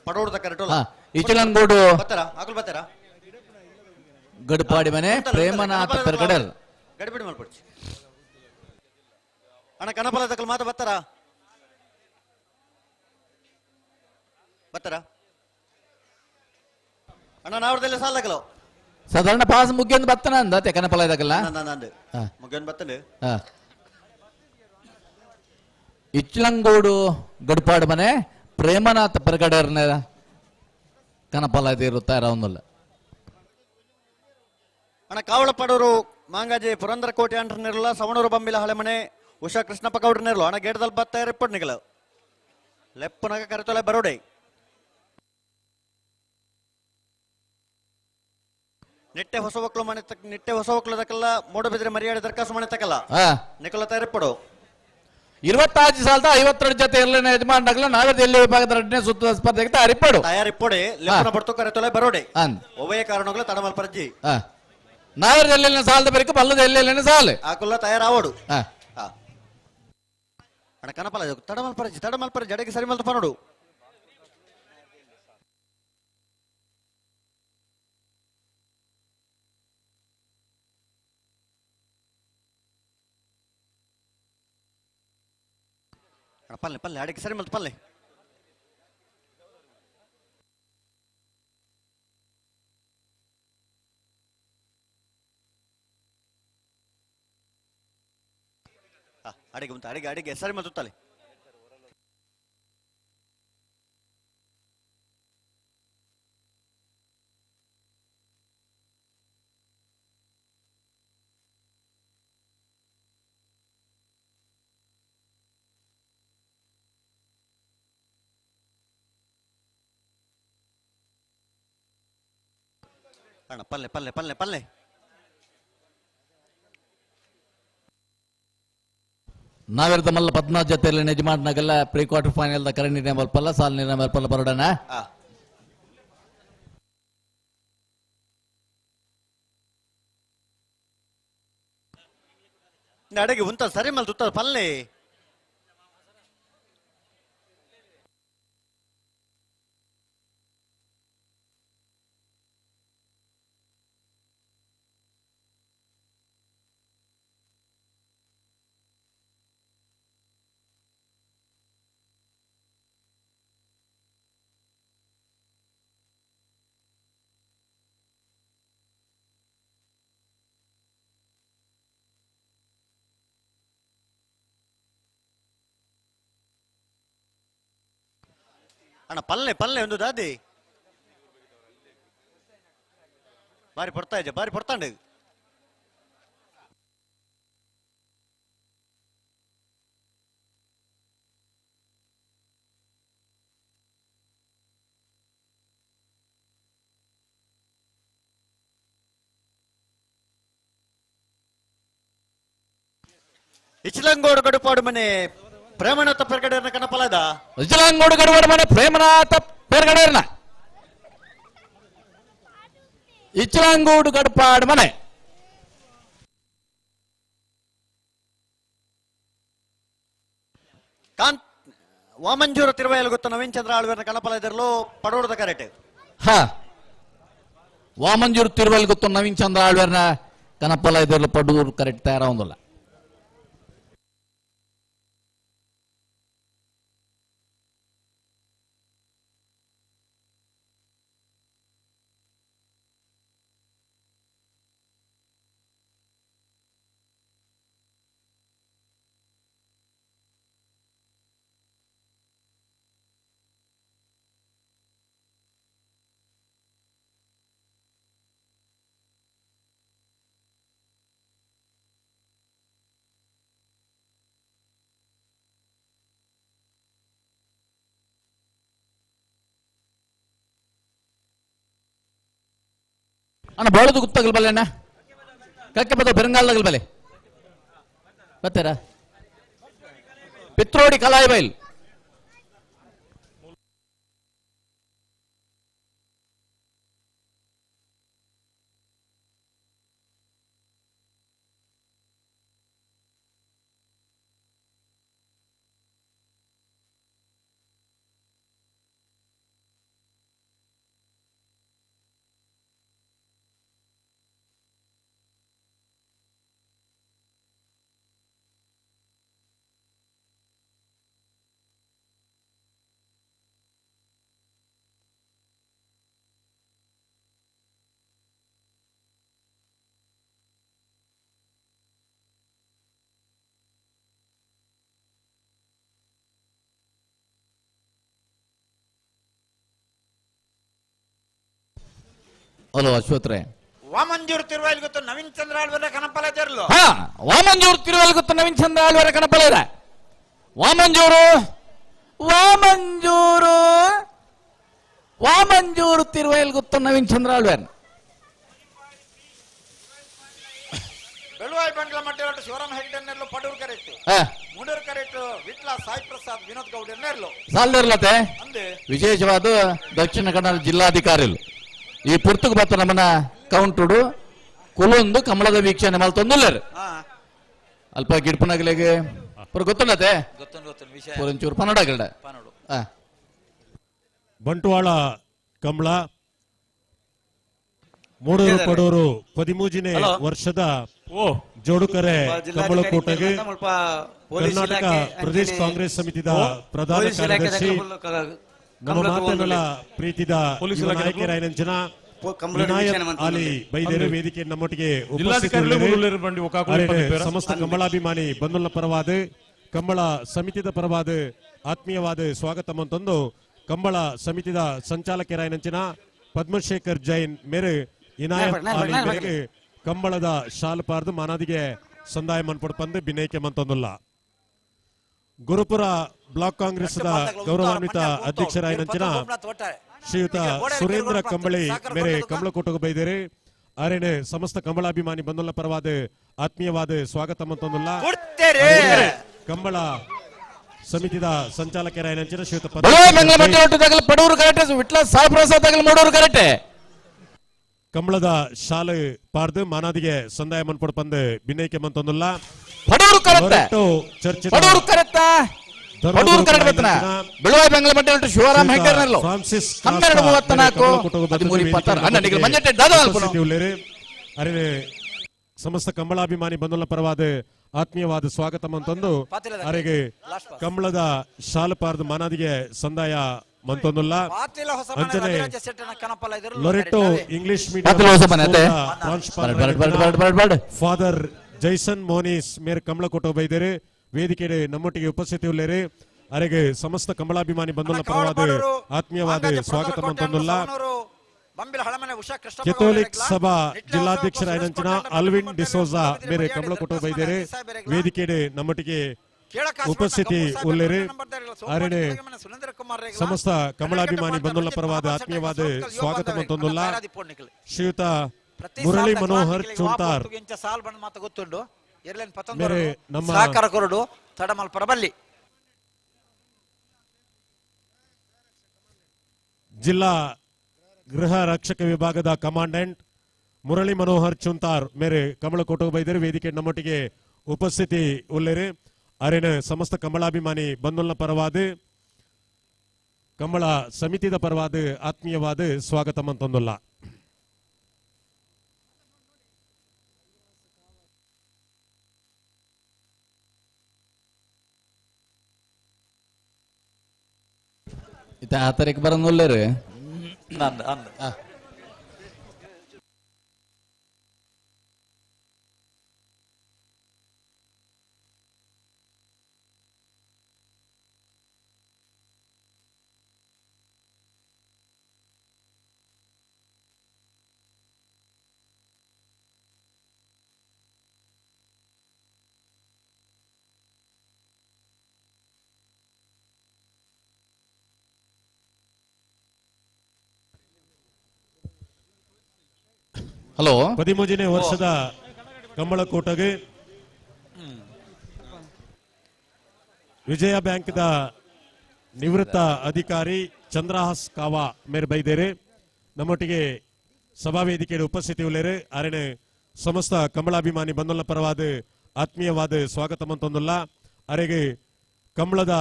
ಪಡೋಡ್ದ ಕರೆಟುಲ್ಲ. ಇಚಲಂಗೋಡು ಬತ್ತಾರ ಆಕುಲ್ ಬತ್ತಾರ ಗಡಪಾಡಿ ಮನೆ ಪ್ರೇಮನಾಥ ಪೆರ್ಗಡೆರ್. ಗಡಿಬಿಡಿ ಮಾಡ್ಕೊಡ್ಸಿ ಅಣ್ಣ. ಕಣಪಲ ತಕಲ್ ಮಾತ ಬತ್ತಾರ ಬತ್ತಾರ ಅಣ್ಣ. ನಾವ್ರದೆಲ್ಲ ಸಾಲಕಲು ಸಾಧಾರಣ ಪಾಸ್ ಮುಗಿಯೊಂದು ಬತ್ತನ ಅಂದ ಕಣಪಲ ಇದಕ್ಕಲ್ಲ ಮುಗಿಯೊಂದು ಬತ್ತನೆ. ಇಚ್ಲಂಗೋಡು ಗಡಪಾಡು ಮನೆ ಪ್ರೇಮನಾಥ ಪೆರ್ಗಡೆರ್ನ ಕಣಪಲ ಇರುತ್ತೆ ರೌಂದಲ್ಲ. ಅಣ್ಣ ಕಾವಳಪಡೂರು ಮಾಂಗಾಜಿ ಪುರಂದರ ಕೋಟೆ ಅಂಟ್ರನಿರಲ್ಲ ಸವಣೂರು ಬಂಬಿಲ ಹಳೆಮನೆ ಉಷಾ ಕೃಷ್ಣಪ್ಪ ಗೌಡ್ರನಿರಲು. ಅಣ್ಣ ಗೇಟದಲ್ಲಿ ಬತ್ತ ರಿಪ್ಪಡ್ ನಿಗಲ ಲೆಪ್ಪನಾಗ ಕರೆತೊಲೆ ಬರೋಡೆ. ನಿಟ್ಟೆ ಹೊಸ ಒಕ್ಲು ಮನೆ ತಕ್ಕ ನಿಟ್ಟೆ ಹೊಸ ಒಕ್ಲು ತಕ್ಕಲ್ಲ ಮೂಡಬಿದ್ರೆ ಮರ್ಯಾದೆ ದರ್ಖಾಸ್ತು ಮನೆ ತಕ್ಕಲ್ಲ ನಿಕಲ ತಯಾರಿಪ್ಪಡು. 26,052 ಜೊತೆ ಇರಲಿನ ಯಜಮಾನರಾಗಲ ನಾವೇ ಎಲ್ಲಿ ವಿಭಾಗದ ಎರಡನೇ ಸುತ್ತದ ಸ್ಪರ್ಧೆಗೆ ತಯಾರಿಪ್ಪಡು. ತಯಾರಿಪ್ಪಡೆ ಲೆಪ್ಪನ ಬಡ್ತು ಕರೆತೊಲೆ ಬರೋಡೆ. ಒವ್ವೇ ಕಾರಣಗಳು ತಡಮಲ್ ಪರ್ಜಿ ನಾವೇ ಸಾಲದ ಬರಿಕ ಬಲ್ಲದ ಎಲ್ಲೆಲ್ಲ ಸಾಲ ಆಕುಲ್ಲ ತಯಾರಾವಡು. ಅಣ್ಣ ಕನಪಲ ತಡಮಲ್ ಪರ್ಜಿ ತಡಮಲ್ ಪರ್ಜಿ ಅಡಗೆ ಸರಿ ಮಲ್ತ ಪನೋಡು. ಪಲ್ಲೆ ಪಲ್ಲೆ ಅಡಿಗೆ ಸರಿ ಮಲ್ತು ಪಲ್ಲೆ. ಅಡಿಗೆ ಉಂಟು ಅಡಿಗೆ ಅಡಿಗೆ ಸರಿ ಮಲ್ತು ತಲೆ. ಅಣ್ಣ ಪಲ್ಲೆ ಪಲ್ಲೆ ಪಲ್ಲೆ ಪಲ್ಲೆ. ನಾವೆರ್ದ ಮಲ್ಲ ಪದ್ಮನಾಥ್ ಜೊತೆಯಲ್ಲಿ ಯಜಮಾನನಾಗೆಲ್ಲ ಪ್ರೀ ಕ್ವಾರ್ಟರ್ ಫೈನಲ್ the ಕರೆ ನಿರ್ಣಯ ಮಲ್ಪಲ್ಲ ಸಾಲ್ ನಿರ್ಣಯ ಮಲ್ಪಲ್ಲ ಬರೋಡಣ. ಅಡಗೆ ಉಂತ ಸರಿ ಮಲ್ ತುತ್ತ ಪಲ್ಲೆ. ಅಣ್ಣ ಪಲ್ಲೆ ಪಲ್ಲೆ ಒಂದು ದಾದಿ ಬಾರಿ ಪಡ್ತಾ ಇದೆ ಬಾರಿ ಪಡ್ತಾಂಡೆ. ಇಚ್ಲಂಗೋಡು ಗಡುಪಾಡು ಮನೆ ಪ್ರೇಮನಾಥ ಪೆರ್ಗಡೆಯರ್ನ ಕಣಪಲದ. ಇಚ್ಲಂಗೋಡು ಗಡುಪಾಡು ಮನೆ ಪ್ರೇಮನಾಥ ಪೆರ್ಗಡೆಯರ್ನ ಇಚ್ಲಂಗೋಡು ಗಡುಪಾಡು ಮನೆ. ಕಾಂತ್ ವಾಮಂಜೂರ ತಿರುವಯಲು ಗೊತ್ತ ನವೀನ್ ಚಂದ್ರ ಆಳ್ವೇರ್ನ ಕಣಪಲ ಎದುರಲು ಪಡೋಡದ ಕರೆಟ್. ವಾಮಂಜೂರು ತಿರುವಯಲು ಗೊತ್ತು ನವೀನ್ ಚಂದ್ರ ಆಳ್ವೇರ್ನ ಕಣಪಲ ಎದುರಲು ಪಡೂರು ಕರೆಕ್ಟ್ ತಯಾರಾವೊಂದಿಲ್ಲ. ಅಣ್ಣ ಬೋಳದು ಗುತ್ತಗಲ್ ಬಲ್ಲೆ ಅಣ್ಣ ಕಕ್ಕೆ ಬತ್ತ ಬೆರಂಗಾಲದಗಲ್ ಬಲೆ ಬತ್ತೀರಾ ಪಿತ್ರೋಡಿ ಕಲಾಯಿ ಬೈಲ್ ಹಲೋ ಅಶ್ವತ್ರೆ ವಾಮಂಜೂರು ತಿರುವಾಯಿಲ್ ಗೊತ್ತು ನವೀನ್ ಚಂದ್ರ ಆಳ್ವರ ಕನಪಲ ಜರ್ಲು. ಹಾ, ವಾಮಂಜೂರು ತಿರುವಾಯಿಲ್ ಗೊತ್ತು ನವೀನ್ ಚಂದ್ರ ಆಳ್ವರ ಕನಪಲ ಇದೆ. ವಾಮಂಜೂರು ವಾಮಂಜೂರು ವಾಮಂಜೂರು ತಿರುವಾಯಿಲ್ ಗೊತ್ತು ನವೀನ್ ಚಂದ್ರ ಆಳ್ವರ್. ಬೆಳುವಾಯಿ ಬಂಗ್ಲ ಮಟ್ಟೆ ಶಿವರಾಮ ಹೆಗ್ಡೆ ನೆರ್ಲು ಪಡೂರು ಕರೆಕ್ಟ್. ಮೂಡೂರು ಕರೆಕ್ಟ್ ವಿಟ್ಲ ಸಾಯಿ ಪ್ರಸಾದ್ ವಿನೋದ್ ಗೌಡ ನೆರ್ಲು. ಸಾಲದಿರ್ಲತೆ ವಿಶೇಷವಾದ ದಕ್ಷಿಣ ಕನ್ನಡ ಜಿಲ್ಲಾಧಿಕಾರಿಗಳು ಈ ಪುರ್ತುಕು ಬತ್ತ ನಮ್ಮನ ಕೌಂಟುಡು ಕುಲೊಂದು ಕಮಲದ ವೀಕ್ಷಣೆ ಮಲ್ತೊಂದುಲ್ಲೇರು ಅಲ್ಪ ಗಿಡ್ಪನಗಲಿಗೆ ಪುರ ಗೊತ್ತುಂಡತೆ ಪುರಂಚೂರು ಪನ್ನಡಗಲ್ಡ. ಬಂಟ್ವಾಳ ಕಮಲ ಮೂಡೂರು ಪಡೂರು 13ನೇ ವರ್ಷದ ಜೋಡುಕರೆ ಕಮಲಕೋಟೆಗೆ ಕರ್ನಾಟಕ ಪ್ರದೇಶ ಕಾಂಗ್ರೆಸ್ ಸಮಿತಿದ ಪ್ರಧಾನ ಕಾರ್ಯದರ್ಶಿ ನಮ್ಮ ಮಾತನ್ನೆಲ್ಲ ಪ್ರೀತಿದ ನಾಯಕರಾಯನಂಜನ ವಿನಾಯಕ್ ಆಲಿ ಬೈದೇರು ವೇದಿಕೆ ನಮ್ಮೊಟ್ಟಿಗೆ ಸಮಸ್ತ ಕಮಲಾಭಿಮಾನಿ ಬಂಧುಲ ಪರವಾದ ಕಂಬಳ ಸಮಿತಿದ ಪರವಾದ ಆತ್ಮೀಯವಾದ ಸ್ವಾಗತ ಅಂತಂದು ಕಂಬಳ ಸಮಿತಿದ ಸಂಚಾಲಕರಾಯನಂಚಿನ ಪದ್ಮಶೇಖರ್ ಜೈನ್ ಮೇರೆ ಇನಾಯತ್ ಆಲಿ ಮೇರೆಗೆ ಕಂಬಳದ ಶಾಲು ಪಾರ್ದು ಮಾನಾದಿಗೆ ಸಂದಾಯ ಮನ್ಪೊಡ್ಪಂದು ಬಿನೈಕೆ ಮಂತೊಂದುಲ್ಲ. ಗುರುಪುರ ಬ್ಲಾಕ್ ಕಾಂಗ್ರೆಸ್ ಗೌರವಾನ್ವಿತ ಅಧ್ಯಕ್ಷರಾಯನಂಚಿನ ಶ್ರೀಯುತ ಸುರೇಂದ್ರ ಕಂಬಳಿ ಮೇರೆ ಕಮಲಕೋಟೆಗೆ ಬೈದೇರಿ ಅರೇನೆ ಸಮಸ್ತ ಕಂಬಳಾಭಿಮಾನಿ ಬಂಧುಲ ಪರವಾದ ಆತ್ಮೀಯವಾದ ಸ್ವಾಗತ ಮಂತೊಂದುಲ್ಲ. ಕಂಬಳ ಸಮಿತಿದ ಸಂಚಾಲಕರಾಯನಂಚಿನ ಶ್ರೀಯುತ ಕಂಬಳದ ಶಾಲೆ ಪಾರ್ದು ಮಾನಾದಿಗೆ ಸಂದಾಯ ಮನ್ಪೊಡ್ ಪಂದು ಬಿನೈಕೆ ಮಂತೊಂದುಲ್ಲ. ಸಮಸ್ತ ಕಂಬಳಾಭಿಮಾನಿ ಬಂಧುಲ ಪರವಾದ ಆತ್ಮೀಯವಾದ ಸ್ವಾಗತ ಮಂತೊಂದು ಅರೆಗೆ ಕಂಬಳದ ಶಾಲು ಪಾರ್ದು ಮಾನಾದಿಗೆ ಸಂದಾಯ ಮಂತೊಂದುಲ್ಲ. ಅಂಚನೆ Loreto English medium father Jaison Moniz ಮೇರ್ ಕಮಲಕೋಟ ಬೈದೇರಿ ವೇದಿಕೆ ನಮ್ಮೊಟ್ಟಿಗೆ ಉಪಸ್ಥಿತಿ ಉಳ್ಳೇರಿ ಅರೆಗೆ ಸಮಸ್ತ ಕಮಲಾಭಿಮಾನಿ ಬಂಧುಲ ಪರವಾದ ಆತ್ಮೀಯವಾದ ಸ್ವಾಗತ ಮಂತೊಂದುಲ್ಲ. ಕೆಥೋಲಿಕ್ ಸಭಾ ಜಿಲ್ಲಾಧ್ಯಕ್ಷರಾಯನಂಚಿನ ಅಲ್ವಿನ್ ಡಿಸೋಜಾ ಮೇರೆ ಕಮಲಕೋಟ ಬೈದೇರಿ ವೇದಿಕೆ ನಮ್ಮೊಟ್ಟಿಗೆ ಉಪಸ್ಥಿತಿ ಉಳ್ಳೇರಿ ಅರೆನೆ ಸಮಸ್ತ ಕಮಲಾಭಿಮಾನಿ ಬಂಧುಲ ಪರವಾದ ಆತ್ಮೀಯವಾದ ಸ್ವಾಗತ ಮಂತೊಂದುಲ್ಲ. ಶ್ರೀಯುತ ಮುರಳಿ ಮನೋಹರ್ ಚುಂತಾರ್ ಮೇರೆ ನಮ್ಮ ಜಿಲ್ಲಾ ಗೃಹ ರಕ್ಷಕ ವಿಭಾಗದ ಕಮಾಂಡೆಂಟ್ ಮುರಳಿ ಮನೋಹರ್ ಚುಂತಾರ್ ಮೇರೆ ಕಮಲಕೋಟ ಬೈದರು ವೇದಿಕೆ ನಮ್ಮೊಟ್ಟಿಗೆ ಉಪಸ್ಥಿತಿ ಉಳ್ಳೇರಿ ಅರೇನ ಸಮಸ್ತ ಕಮಲಾಭಿಮಾನಿ ಬಂಧುಲ ಪರವಾದ ಕಮಲ ಸಮಿತಿದ ಪರವಾದ ಆತ್ಮೀಯವಾದ ಸ್ವಾಗತ ಮಂತೊಂದುಲ್ಲ. ಆ ತಾರೀಕು ಬರೋದು ಹಲೋ 13ನೇ ವರ್ಷದ ಕಂಬಳಕೂಟಗೆ ವಿಜಯ ಬ್ಯಾಂಕ್ದ ನಿವೃತ್ತ ಅಧಿಕಾರಿ ಚಂದ್ರಹಾಸ್ ಕಾವಾ ಮೇರ್ ಬೈದೇರೆ ನಮ್ಮೊಟ್ಟಿಗೆ ಸಭಾವೇದಿಕೆಯ ಉಪಸ್ಥಿತಿ ಉಳ್ಳೇರು. ಅರಣೆ ಸಮಸ್ತ ಕಂಬಳಾಭಿಮಾನಿ ಬಂಧುಲ ಪರವಾದ ಆತ್ಮೀಯವಾದ ಸ್ವಾಗತ ಮಂತೊಂದುಲ್ಲ. ಅರೆಗೆ ಕಂಬಳದ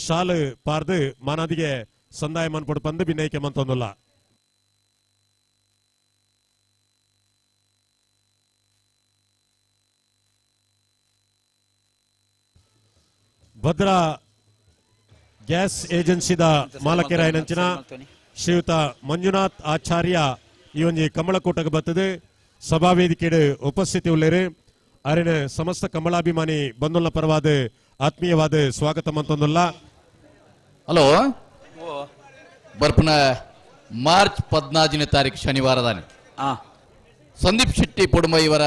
ಶಾಲು ಪಾರ್ದು ಮಾನಾದಿಗೆ ಸಂದಾಯ ಮನ್ಪೊಡು ಪಂದು ಬಿನ್ನೈಕೆ ಮಂತೊಂದುಲ್ಲ. ಭದ್ರಾ ಗ್ಯಾಸ್ ಏಜೆನ್ಸಿದ ಮಾಲಕರಾಯನಂಚಿನ ಶ್ರೀಯುತ ಮಂಜುನಾಥ್ ಆಚಾರ್ಯ ಈ ಒಂಜಿ ಕಮಲಕೂಟಕ್ಕೆ ಬರ್ತದೆ ಸಭಾವೇದಿಕೆಡು ಉಪಸ್ಥಿತಿ ಉಳ್ಳೇರು. ಅರಿನ ಸಮಸ್ತ ಕಮಲಾಭಿಮಾನಿ ಬಂಧುಲ ಪರವಾದ ಆತ್ಮೀಯವಾದ ಸ್ವಾಗತ ಮಂತೊಂದುಲ್ಲ. ಹಲೋ ಬರ್ಪುನ ಮಾರ್ಚ್ 14ನೇ ತಾರೀಕು ಶನಿವಾರದಾನೆ ಸಂದೀಪ್ ಶೆಟ್ಟಿ ಪೊಡುಮ ಇವರ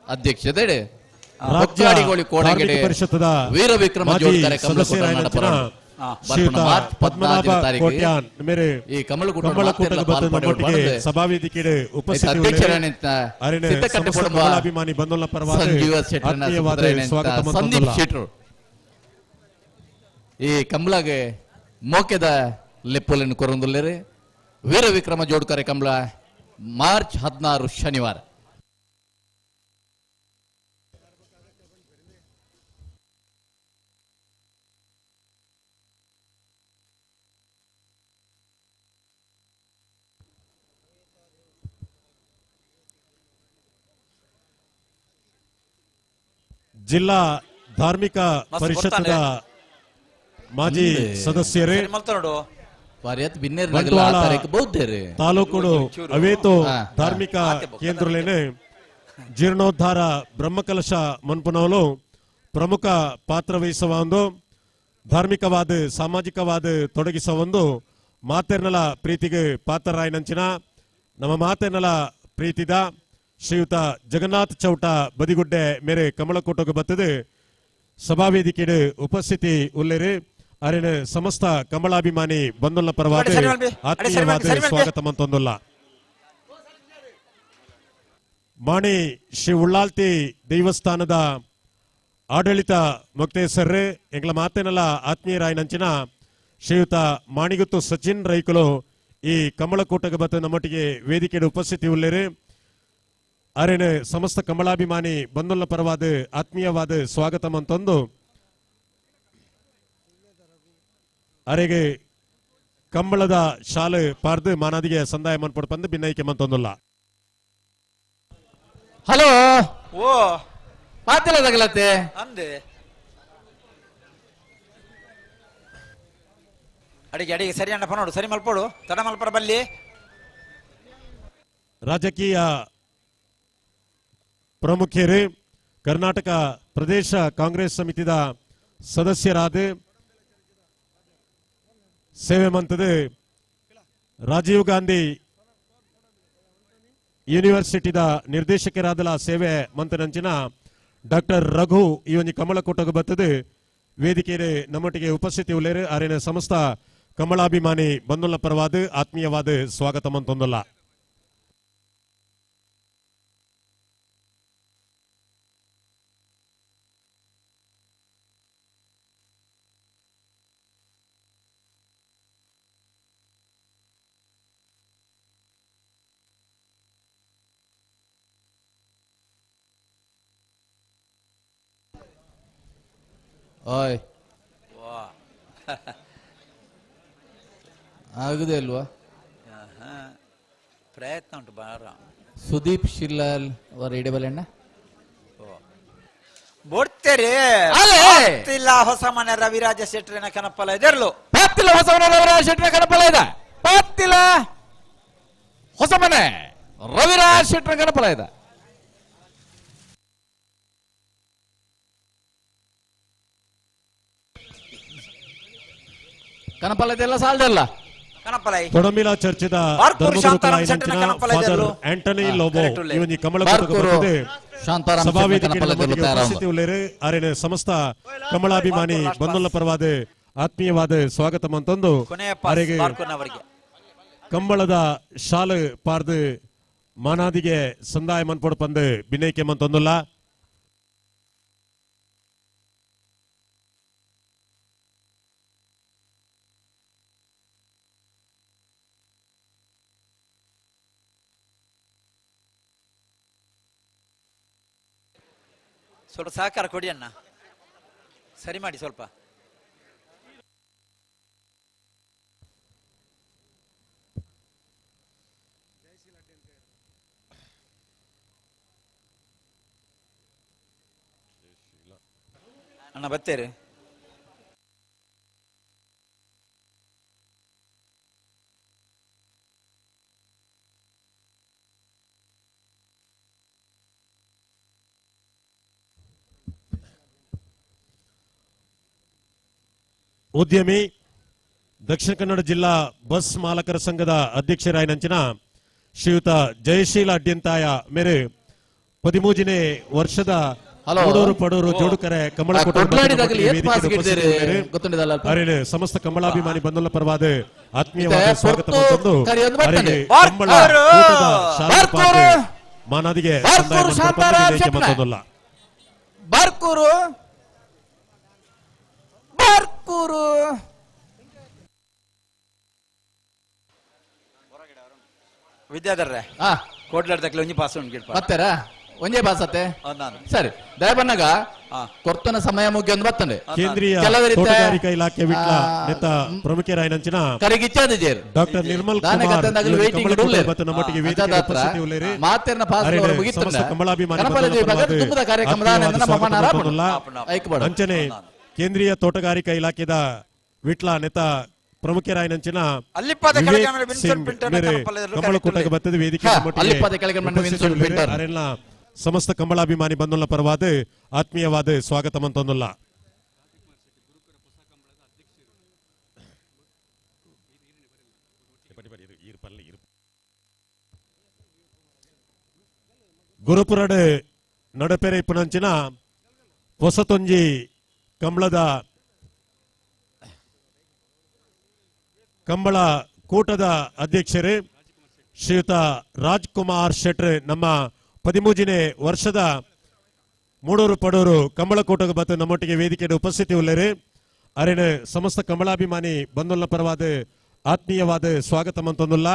ಅಧ್ಯಕ್ಷತೆ ವೀರ ವಿಕ್ರಮ ಸಂದೀಪ್ ಶೆಟ್ರು ಈ ಕಂಬಳಗೆ ಮೋಕೆದ ಲೆಪ್ಪುలను ಕೊರೊಂದುಲ್ಲೇರು. ವೀರ ವಿಕ್ರಮ ಜೋಡ್ಕರೆ ಕಂಬಳ ಮಾರ್ಚ್ 16 ಶನಿವಾರ. ಜಿಲ್ಲಾ ಧಾರ್ಮಿಕ ಪರಿಷತ್ದ ಮಾಜಿ ಸದಸ್ಯರೇ ತಾಲೂಕು ಅವೇತು ಧಾರ್ಮಿಕ ಕೇಂದ್ರಲೇನೆ ಜೀರ್ಣೋದ್ಧಾರ ಬ್ರಹ್ಮಕಲಶ ಮನ್ಪುನವಲು ಪ್ರಮುಖ ಪಾತ್ರ ವಹಿಸುವ ಒಂದು ಧಾರ್ಮಿಕವಾದ ಸಾಮಾಜಿಕವಾದ ತೊಡಗಿಸುವ ಒಂದು ಮಾತೆರ್ನಲ ಪ್ರೀತಿಗೆ ಪಾತ್ರರಾಯನಂಚಿನ ನಮ್ಮ ಮಾತೆರ್ನಲ ಪ್ರೀತಿದ ಶ್ರೀಯುತ ಜಗನ್ನಾಥ್ ಚೌಟ ಬದಿಗುಡ್ಡೆ ಮೇರೆ ಕಮಲಕೋಟೆಗೆ ಬರ್ತದೆ ಸಭಾವೇದಿಕೆಡು ಉಪಸ್ಥಿತಿ ಉಲ್ಲೇರು. ಅರಿನ ಸಮಸ್ತ ಕಮಲಾಭಿಮಾನಿ ಬಂಧುಲ ಪರವಾದ ಆತ್ಮೀಯವಾದ ಸ್ವಾಗತ ಮಂತೊಂದುಲ್ಲ. ಮಾಣಿ ಶ್ರೀ ಉಳ್ಳಾಲ್ತಿ ದೇವಸ್ಥಾನದ ಆಡಳಿತ ಮೊಕ್ತೇಸರ್ರೆ ಎಂಗ್ಲ ಮಾತೇನಲ್ಲ ಆತ್ಮೀಯರಾಯನಂಚಿನ ಶ್ರೀಯುತ ಮಾಣಿಗುತ್ತು ಸಚಿನ್ ರೈಕುಲು ಈ ಕಮಲಕೋಟೆಗೆ ಬತ್ತ ನಮ್ಮೊಟ್ಟಿಗೆ ವೇದಿಕೆಡು ಉಪಸ್ಥಿತಿ ಉಲ್ಲೇರು. ಅರೆನೆ ಸಮಸ್ತ ಕಮಲಾಭಿಮಾನಿ ಬಂಧುಲ ಪರವಾದ ಆತ್ಮೀಯವಾದ ಸ್ವಾಗತ ಮಂತೊಂದು ಅರೆಗೆ ಕಂಬಳದ ಶಾಲೆ ಪಾರ್ದು ಮಾನಾದಿಗೆ ಸಂದಾಯ ಮನ್ಪೊಡು ಪಂದು ಬಿನ್ನೈಕೆ ಮಂತೊಂದುಲ್ಲ. ಹಲೋ ಓ ಪಾತಿಲ್ಲ ತಗಲತ್ತೆ ಅಂದೆ ಅಡಿಗೆ ಅಡಿಗೆ ಸರಿ ಅಣ್ಣ ನೋಡು ಸರಿ ಮಲ್ಪೋಡು ತಡ ಮಲ್ಪರ ಬಲ್ಲಿ. ರಾಜಕೀಯ ಪ್ರಮುಖರು ಕರ್ನಾಟಕ ಪ್ರದೇಶ ಕಾಂಗ್ರೆಸ್ ಸಮಿತಿದ ಸದಸ್ಯರಾದ ಸೇವೆ ಮಂತದ ರಾಜೀವ್ ಗಾಂಧಿ ಯೂನಿವರ್ಸಿಟಿದ ನಿರ್ದೇಶಕರಾದಲ ಸೇವೆ ಮಂತನಂಚಿನ ಡಾಕ್ಟರ್ ರಘು ಈ ಒಂದು ಕಮಲಕೋಟೆಗೆ ಬರ್ತದೆ ವೇದಿಕೆಯ ನಮ್ಮೊಟ್ಟಿಗೆ ಉಪಸ್ಥಿತಿ ಉಳ್ಳೇರು. ಅರಿನ ಸಮಸ್ತ ಕಮಲಾಭಿಮಾನಿ ಬಂಧುಲ ಪರವಾದ ಆತ್ಮೀಯವಾದ ಸ್ವಾಗತ ಮಂತೊಂದುಲ್ಲ. ಓಯ್ ಆಗುದೇ ಅಲ್ವಾ? ಪ್ರಯತ್ನ ಉಂಟು ಬಾರ. ಸುದೀಪ್ ಶಿಲ್ಲಾಲ್ ಅವರ ಇಡಬಲೆಣ್ಣ ಬೋಡ್ತೇರಿ ಇಲ್ಲ ಹೊಸ ಮನೆ ರವಿರಾಜ ಶೆಟ್ಟರಿನ ಕನಪಲ ಇದೆರ್ಲು ಪಾತಿಲ ಹೊಸ ಮನೆ ರವಿರಾಜ ಶೆಟ್ಟರಿನ ಕನಪಲ ಇದೆ. ಪಾತಿಲ ಹೊಸ ಮನೆ ರವಿರಾಜ್ ಶೆಟ್ಟರಿನ ಕನಪಲ ಇದೆ. ಕನಪಲ ಇದೆಲ್ಲ ಸಾಲದಲ್ಲ ಕೊಡಮಿಲ ಚರ್ಚಿದ ಆಂಟನಿ ಲೋಬೋ ಇವನಿ ಕಮಲಕೋಟೆಗೆ ಸಭಾವೇದಿಕೆ ಉಳ್ಳೇರು. ಅರೆನ ಸಮಸ್ತ ಕಮಲಾಭಿಮಾನಿ ಬಂಧುಲ ಪರವಾದ ಆತ್ಮೀಯವಾದ ಸ್ವಾಗತ ಮಂತೊಂದು ಅರೆಗೆ ಕಂಬಳದ ಶಾಲು ಪಾರ್ದು ಮಾನಾದಿಗೆ ಸಂದಾಯ ಮನ್ಪೊಡು ಪಂದು ಬಿನೈಕೆ ಮಂತೊಂದುಲ್ಲ. ಸ್ವಲ್ಪ ಸಹಕಾರ ಕೊಡಿ ಅಣ್ಣ, ಸರಿ ಮಾಡಿ ಸ್ವಲ್ಪ. ಅಣ್ಣ ಬತ್ತೇರಿ. ಉದ್ಯಮಿ ದಕ್ಷಿಣ ಕನ್ನಡ ಜಿಲ್ಲಾ ಬಸ್ ಮಾಲಕರ ಸಂಘದ ಅಧ್ಯಕ್ಷರಾಯನಂಚಿನ ಶ್ರೀಯುತ ಜಯಶೀಲ ಅಡ್ಯಂತಾಯ ಮೇರೆ 13ನೇ ವರ್ಷದ ಮೂಡೂರು ಪಡೂರು ಜೋಡುಕರೆ ಕಮಲ ಸಮಸ್ತ ಕಮಲಾಭಿಮಾನಿ ಬಂಧುಲ ಪರವಾದ ಆತ್ಮೀಯವಾದ ಸ್ವಾಗತ ಮಾನಾದಿಗೆ ಬಾರ್ಕೂರು ಬಾರ್ಕೂರು ವಿದ್ಯಾಧರ್ರೆ ಕೋಟ್ಲಾಡ್ದಕ್ಲೆ ಒಂಜಿ ಪಾಸ್ ಉಂಟು ಬತ್ತಾರಾ? ಒಂಜೇ ಪಾಸ್ ಅತ್ತೆ? ಸರಿ, ದಯಬನ್ನಾಗ ಕೊರ್ತನ ಸಮಯ ಮುಗಿಯೊಂದು ಒಂದು ಬತ್ತಂಡೆ. ಕೇಂದ್ರೀಯ ತೋಟಗಾರಿಕಾ ಇಲಾಖೆ ವಿಟ್ಲ ನೇತ ಪ್ರಮುಖರಾಯನಂಚಿನ ಡಾಕ್ಟರ್ ನಿರ್ಮಲ್ ಕುಮಾರ್ ನಮ್ಮೊಟ್ಟಿಗೆ ವೇದಿಕೆ ಉಪಸ್ಥಿತಿ ಉಳ್ಳೇರಿ. ಸಮಸ್ತ ಕಮಲಾಭಿಮಾನಿ ಅಂಚನೆ ಕೇಂದ್ರೀಯ ತೋಟಗಾರಿಕಾ ಇಲಾಖೆದ ವಿಟ್ಲ ನೇತ ಪ್ರಮುಖರಾಯನಂಚಿನ ಕಮಲಕೂಟಕ್ಕೆ ಬತ್ತದ ವೇದಿಕೆ ಅರೆಲ್ಲ ಸಮಸ್ತ ಕಮಲಾಭಿಮಾನಿ ಬಂಧುಲ ಪರವಾದ ಆತ್ಮೀಯವಾದ ಸ್ವಾಗತ ಮಂತೊಂದುಲ್ಲ. ಗುರುಪುರಡು ನಡಪೆರೆ ಇಪ್ಪುನಂಚಿನ ಹೊಸತೊಂಜಿ ಕಂಬಳದ ಕಂಬಳ ಕೂಟದ ಅಧ್ಯಕ್ಷರು ಶ್ರೀಯುತ ರಾಜ್ಕುಮಾರ್ ಶೆಟ್ರ್ ನಮ್ಮ 13ನೇ ವರ್ಷದ ಮೂಡೂರು ಪಡೂರು ಕಂಬಳ ಕೂಟಕ್ಕೆ ಬತ್ತು ನಮ್ಮೊಟ್ಟಿಗೆ ವೇದಿಕೆಯ ಉಪಸ್ಥಿತಿ ಉಳ್ಳೇರಿ. ಅರೆನ ಸಮಸ್ತ ಕಮಲಾಭಿಮಾನಿ ಬಂಧುಲ ಪರವಾದ ಆತ್ಮೀಯವಾದ ಸ್ವಾಗತ ಮಂತೊಂದುಲ್ಲ.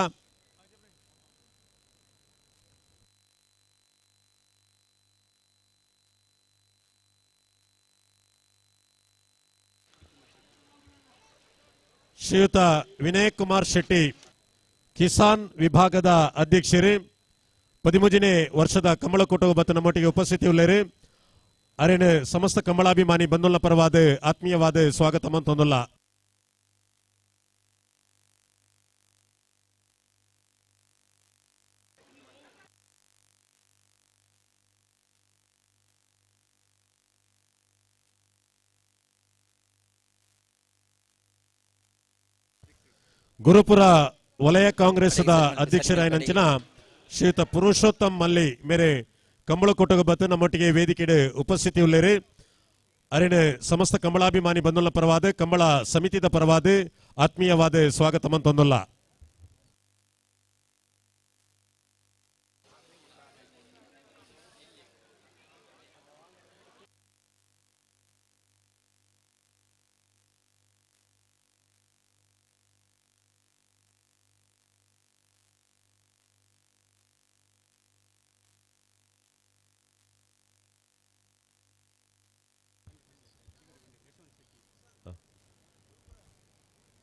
ಶ್ರೀಯುತ ವಿನಯ್ ಕುಮಾರ್ ಶೆಟ್ಟಿ ಕಿಸಾನ್ ವಿಭಾಗದ ಅಧ್ಯಕ್ಷರು 13ನೇ ವರ್ಷದ ಕಮಲಕೂಟ ಬತ್ತು ನಮ್ಮೊಟ್ಟಿಗೆ ಉಪಸ್ಥಿತಿ ಉಳ್ಳೇರಿ. ಅರೆನ ಸಮಸ್ತ ಕಮಲಾಭಿಮಾನಿ ಬಂಧುಲ ಪರವಾದ ಆತ್ಮೀಯವಾದ ಸ್ವಾಗತ ಮಂತೊಂದುಲ್ಲ. ಗುರುಪುರ ವಲಯ ಕಾಂಗ್ರೆಸ್ದ ಅಧ್ಯಕ್ಷರಾಯನಂಚಿನ ಶ್ರೀಯುತ ಪುರುಷೋತ್ತಮ್ ಮಲ್ಲಿ ಮೇರೆ ಕಂಬಳಕೋಟಗ ಬತ್ತು ನಮ್ಮೊಟ್ಟಿಗೆ ವೇದಿಕೆಡೆ ಉಪಸ್ಥಿತಿ ಉಳ್ಳೇರಿ. ಅರಿಣ ಸಮಸ್ತ ಕಮಲಾಭಿಮಾನಿ ಬಂಧುಲ ಪರವಾದ ಕಂಬಳ ಸಮಿತಿದ ಪರವಾದ ಆತ್ಮೀಯವಾದ ಸ್ವಾಗತ ಮಂತೊಂದುಲ್ಲ.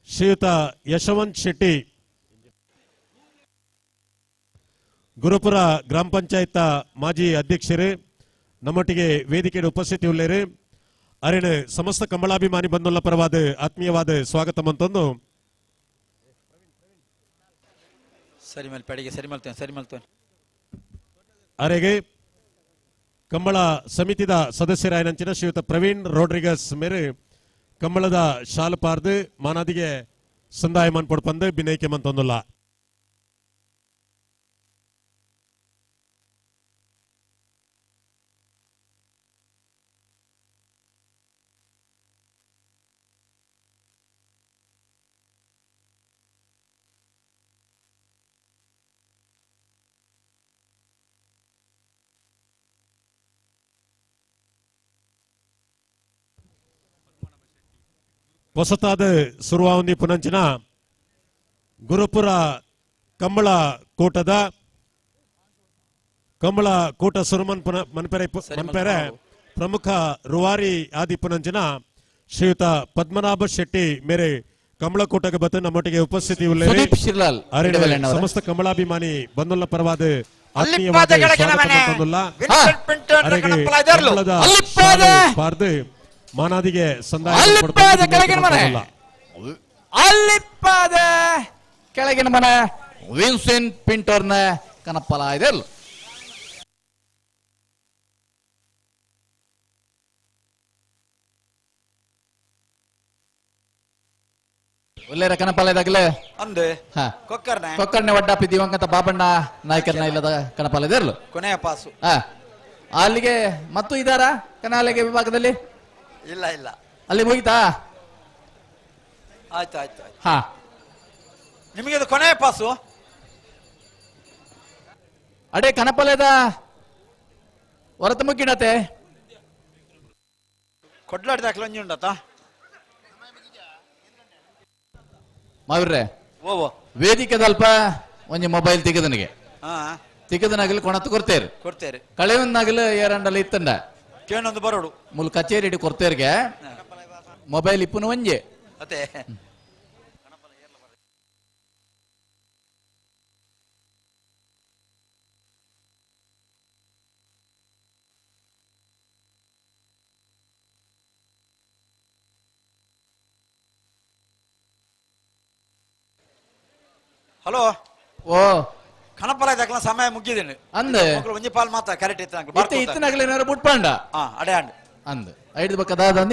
ಶ್ರೀಯುತ ಯಶವಂತ್ ಶೆಟ್ಟಿ ಗುರುಪುರ ಗ್ರಾಮ ಪಂಚಾಯತ್ ಮಾಜಿ ಅಧ್ಯಕ್ಷರು ನಮ್ಮೊಟ್ಟಿಗೆ ವೇದಿಕೆಯ ಉಪಸ್ಥಿತಿ ಉಳ್ಳೇರಿ. ಅರಿಣ ಸಮಸ್ತ ಕಮಲಾಭಿಮಾನಿ ಬಂಧುಲ ಪರವಾದ ಆತ್ಮೀಯವಾದ ಸ್ವಾಗತ ಮಂತೊಂದು. ಸರಿ ಮೇಲೆ ಪೆಡಿಗೆ ಸರಿ ಮಲ್ತೇನೆ ಸರಿ ಮಲ್ತೇನೆ. ಅರೆಗೆ ಕಂಬಳ ಸಮಿತಿದ ಸದಸ್ಯರಾಯನಂಚಿನ ಶ್ರೀಯುತ ಪ್ರವೀಣ್ ರೋಡ್ರಿಗಸ್ ಮೇರೆ ಕಂಬಳದ ಶಾಲು ಪಾರ್ದು ಮಾನಾದಿಗೆ ಸಂದಾಯ ಮನ್ಪೊಡು ಪಂದು ಬಿನೈಕೆ ಮಂತೊಂದುಲ್ಲ. ಹೊಸತಾದ ಸುರುವಾವಂದಿ ಪುನಂಚಿನ ಗುರುಪುರ ಕಂಬಳ ಕೂಟದ ಕಂಬಳ ಕೂಟ ಸುರುಮನ್ ಪುನ ಮನ್ಪೆರೆ ಮನ್ಪೆರೆ ಪ್ರಮುಖ ರುವಾರಿ ಆದಿ ಪುನಂಚಿನ ಶ್ರೀಯುತ ಪದ್ಮನಾಭ ಶೆಟ್ಟಿ ಮೇರೆ ಕಂಬಳಕೂಟಕ್ಕೆ ಬತ್ತು ನಮ್ಮೊಟ್ಟಿಗೆ ಉಪಸ್ಥಿತಿ ಉಳ್ಳೇರಿ. ಸುದೀಪ್ ಶಿರ್ಲಾಲ್ ಅರೆನ ಇಡವಲೆಣ್ಣವರ. ಸಮಸ್ತ ಕಂಬಳಾಭಿಮಾನಿ ಬಂದುಲ್ಲ ಪರವಾದ ಅಲ್ಲಿಪ್ಪಾದ ಕೆಳಗಿನ ಮನೆ. ವಿನ್ಸೆಂಟ್ ಪಿಂಟೋ ಅರೆಗೆ ಕಣಪ್ಪಲ ಇದರ್ಲು. ಕಂಬಳದ ಅಲ್ಲಿಪ್ಪಾದ. ಶಾಲು ಪಾರ್ದು ಮಾನಾದಿಗೆ ಸಂದಾಯ ಅಲ್ಲಿಪ್ಪಾದ ಕೆಳಗಿನ ಮನೆ. ಕೊಡ್ಕೊಂಡು ಅಲ್ಲಿಪ್ಪಾದ ಕೆಳಗಿನ ಮನೆ ವಿನ್ಸೆಂಟ್ ಪಿಂಟೋರ್ನ ಕನಪ್ಪಲ ಇದೆಲ್ಲ. ಒಳ್ಳೆಯ ಕನಪಲ ಇದಾಗಲೇ ಅಂದು ಹಾ. ಕೊಕ್ಕರ್ನೆ ಕೊಕ್ಕರ್ಣೆ ವಡ್ಡಾಪಿ ದಿವಂಗತ ಬಾಬಣ್ಣ ನಾಯ್ಕರ್ನ ಇಲ್ಲದ ಕಣಪಾಲ ಇದೆಲ್ಲ. ಕೊನೆಯ ಪಾಸು. ಹಾ, ಅಲ್ಲಿಗೆ ಮತ್ತು ಇದಾರಾ ಕನಾಲೆಗೆ ವಿಭಾಗದಲ್ಲಿ? ಇಲ್ಲ ಇಲ್ಲ, ಅಲ್ಲಿ ಮುಗಿತಾ? ಆಯ್ತು ಆಯ್ತು ಆಯ್ತು. ಹಾ, ನಿಮಗೆ ಇದು ಕೊನೆಯ ಪಾಸು. ಅಡೇ ಕನಪಲೆದ ಹೊರತು ಮುಗಿಡತೆ ಕೊಡ್ಲಾಡಿ ದಾಖಲೆ ಒಂಜಿ ಉಂಡತ ಮಾವಿರ್ರೆ. ಓ ವೇದಿಕೆದಲ್ಪ ಒಂಜಿ ಮೊಬೈಲ್ ತಿಗದನಿಗೆ ಹಾ ತಿಗದನಾಗಲಿ ಕೊಣತ್ತು ಕೊಡ್ತೇರು ಕೊಡ್ತೇರಿ ಕಳೆಯೊಂದಾಗಲಿ ಏರಂಡಲ್ಲಿ ಇತ್ತಂಡ ಕೇಣೊಂದು ಬರೋಡು ಮುಲ್ ಕಚೇರಿ ಇಡಿ ಕೊಡ್ತೇರಿಗೆ ಮೊಬೈಲ್ ಇಪ್ಪುನು ಒಂಜೆ. ಅದೇ ಹಲೋ. ಓ ಕಣಪಲ ದಾಖಲ ಸಮಯ ಮುಗಿದೇನೆ ಅಂದೆ. ಒಂಜಿ ಪಾಲ್ ಮಾತ್ರ ಕರೆಕ್ಟ್ ಇತ್ತು. ಇತ್ತೆ ಇತ್ತನಾಗಲಿ ಏನಾರು ಬುಟ್ಪಾಂಡ ಹಾ ಅಡೆ ಅಂಡ್ ಅಂದ್ ಐದು ಬಕ್ಕದಾದ.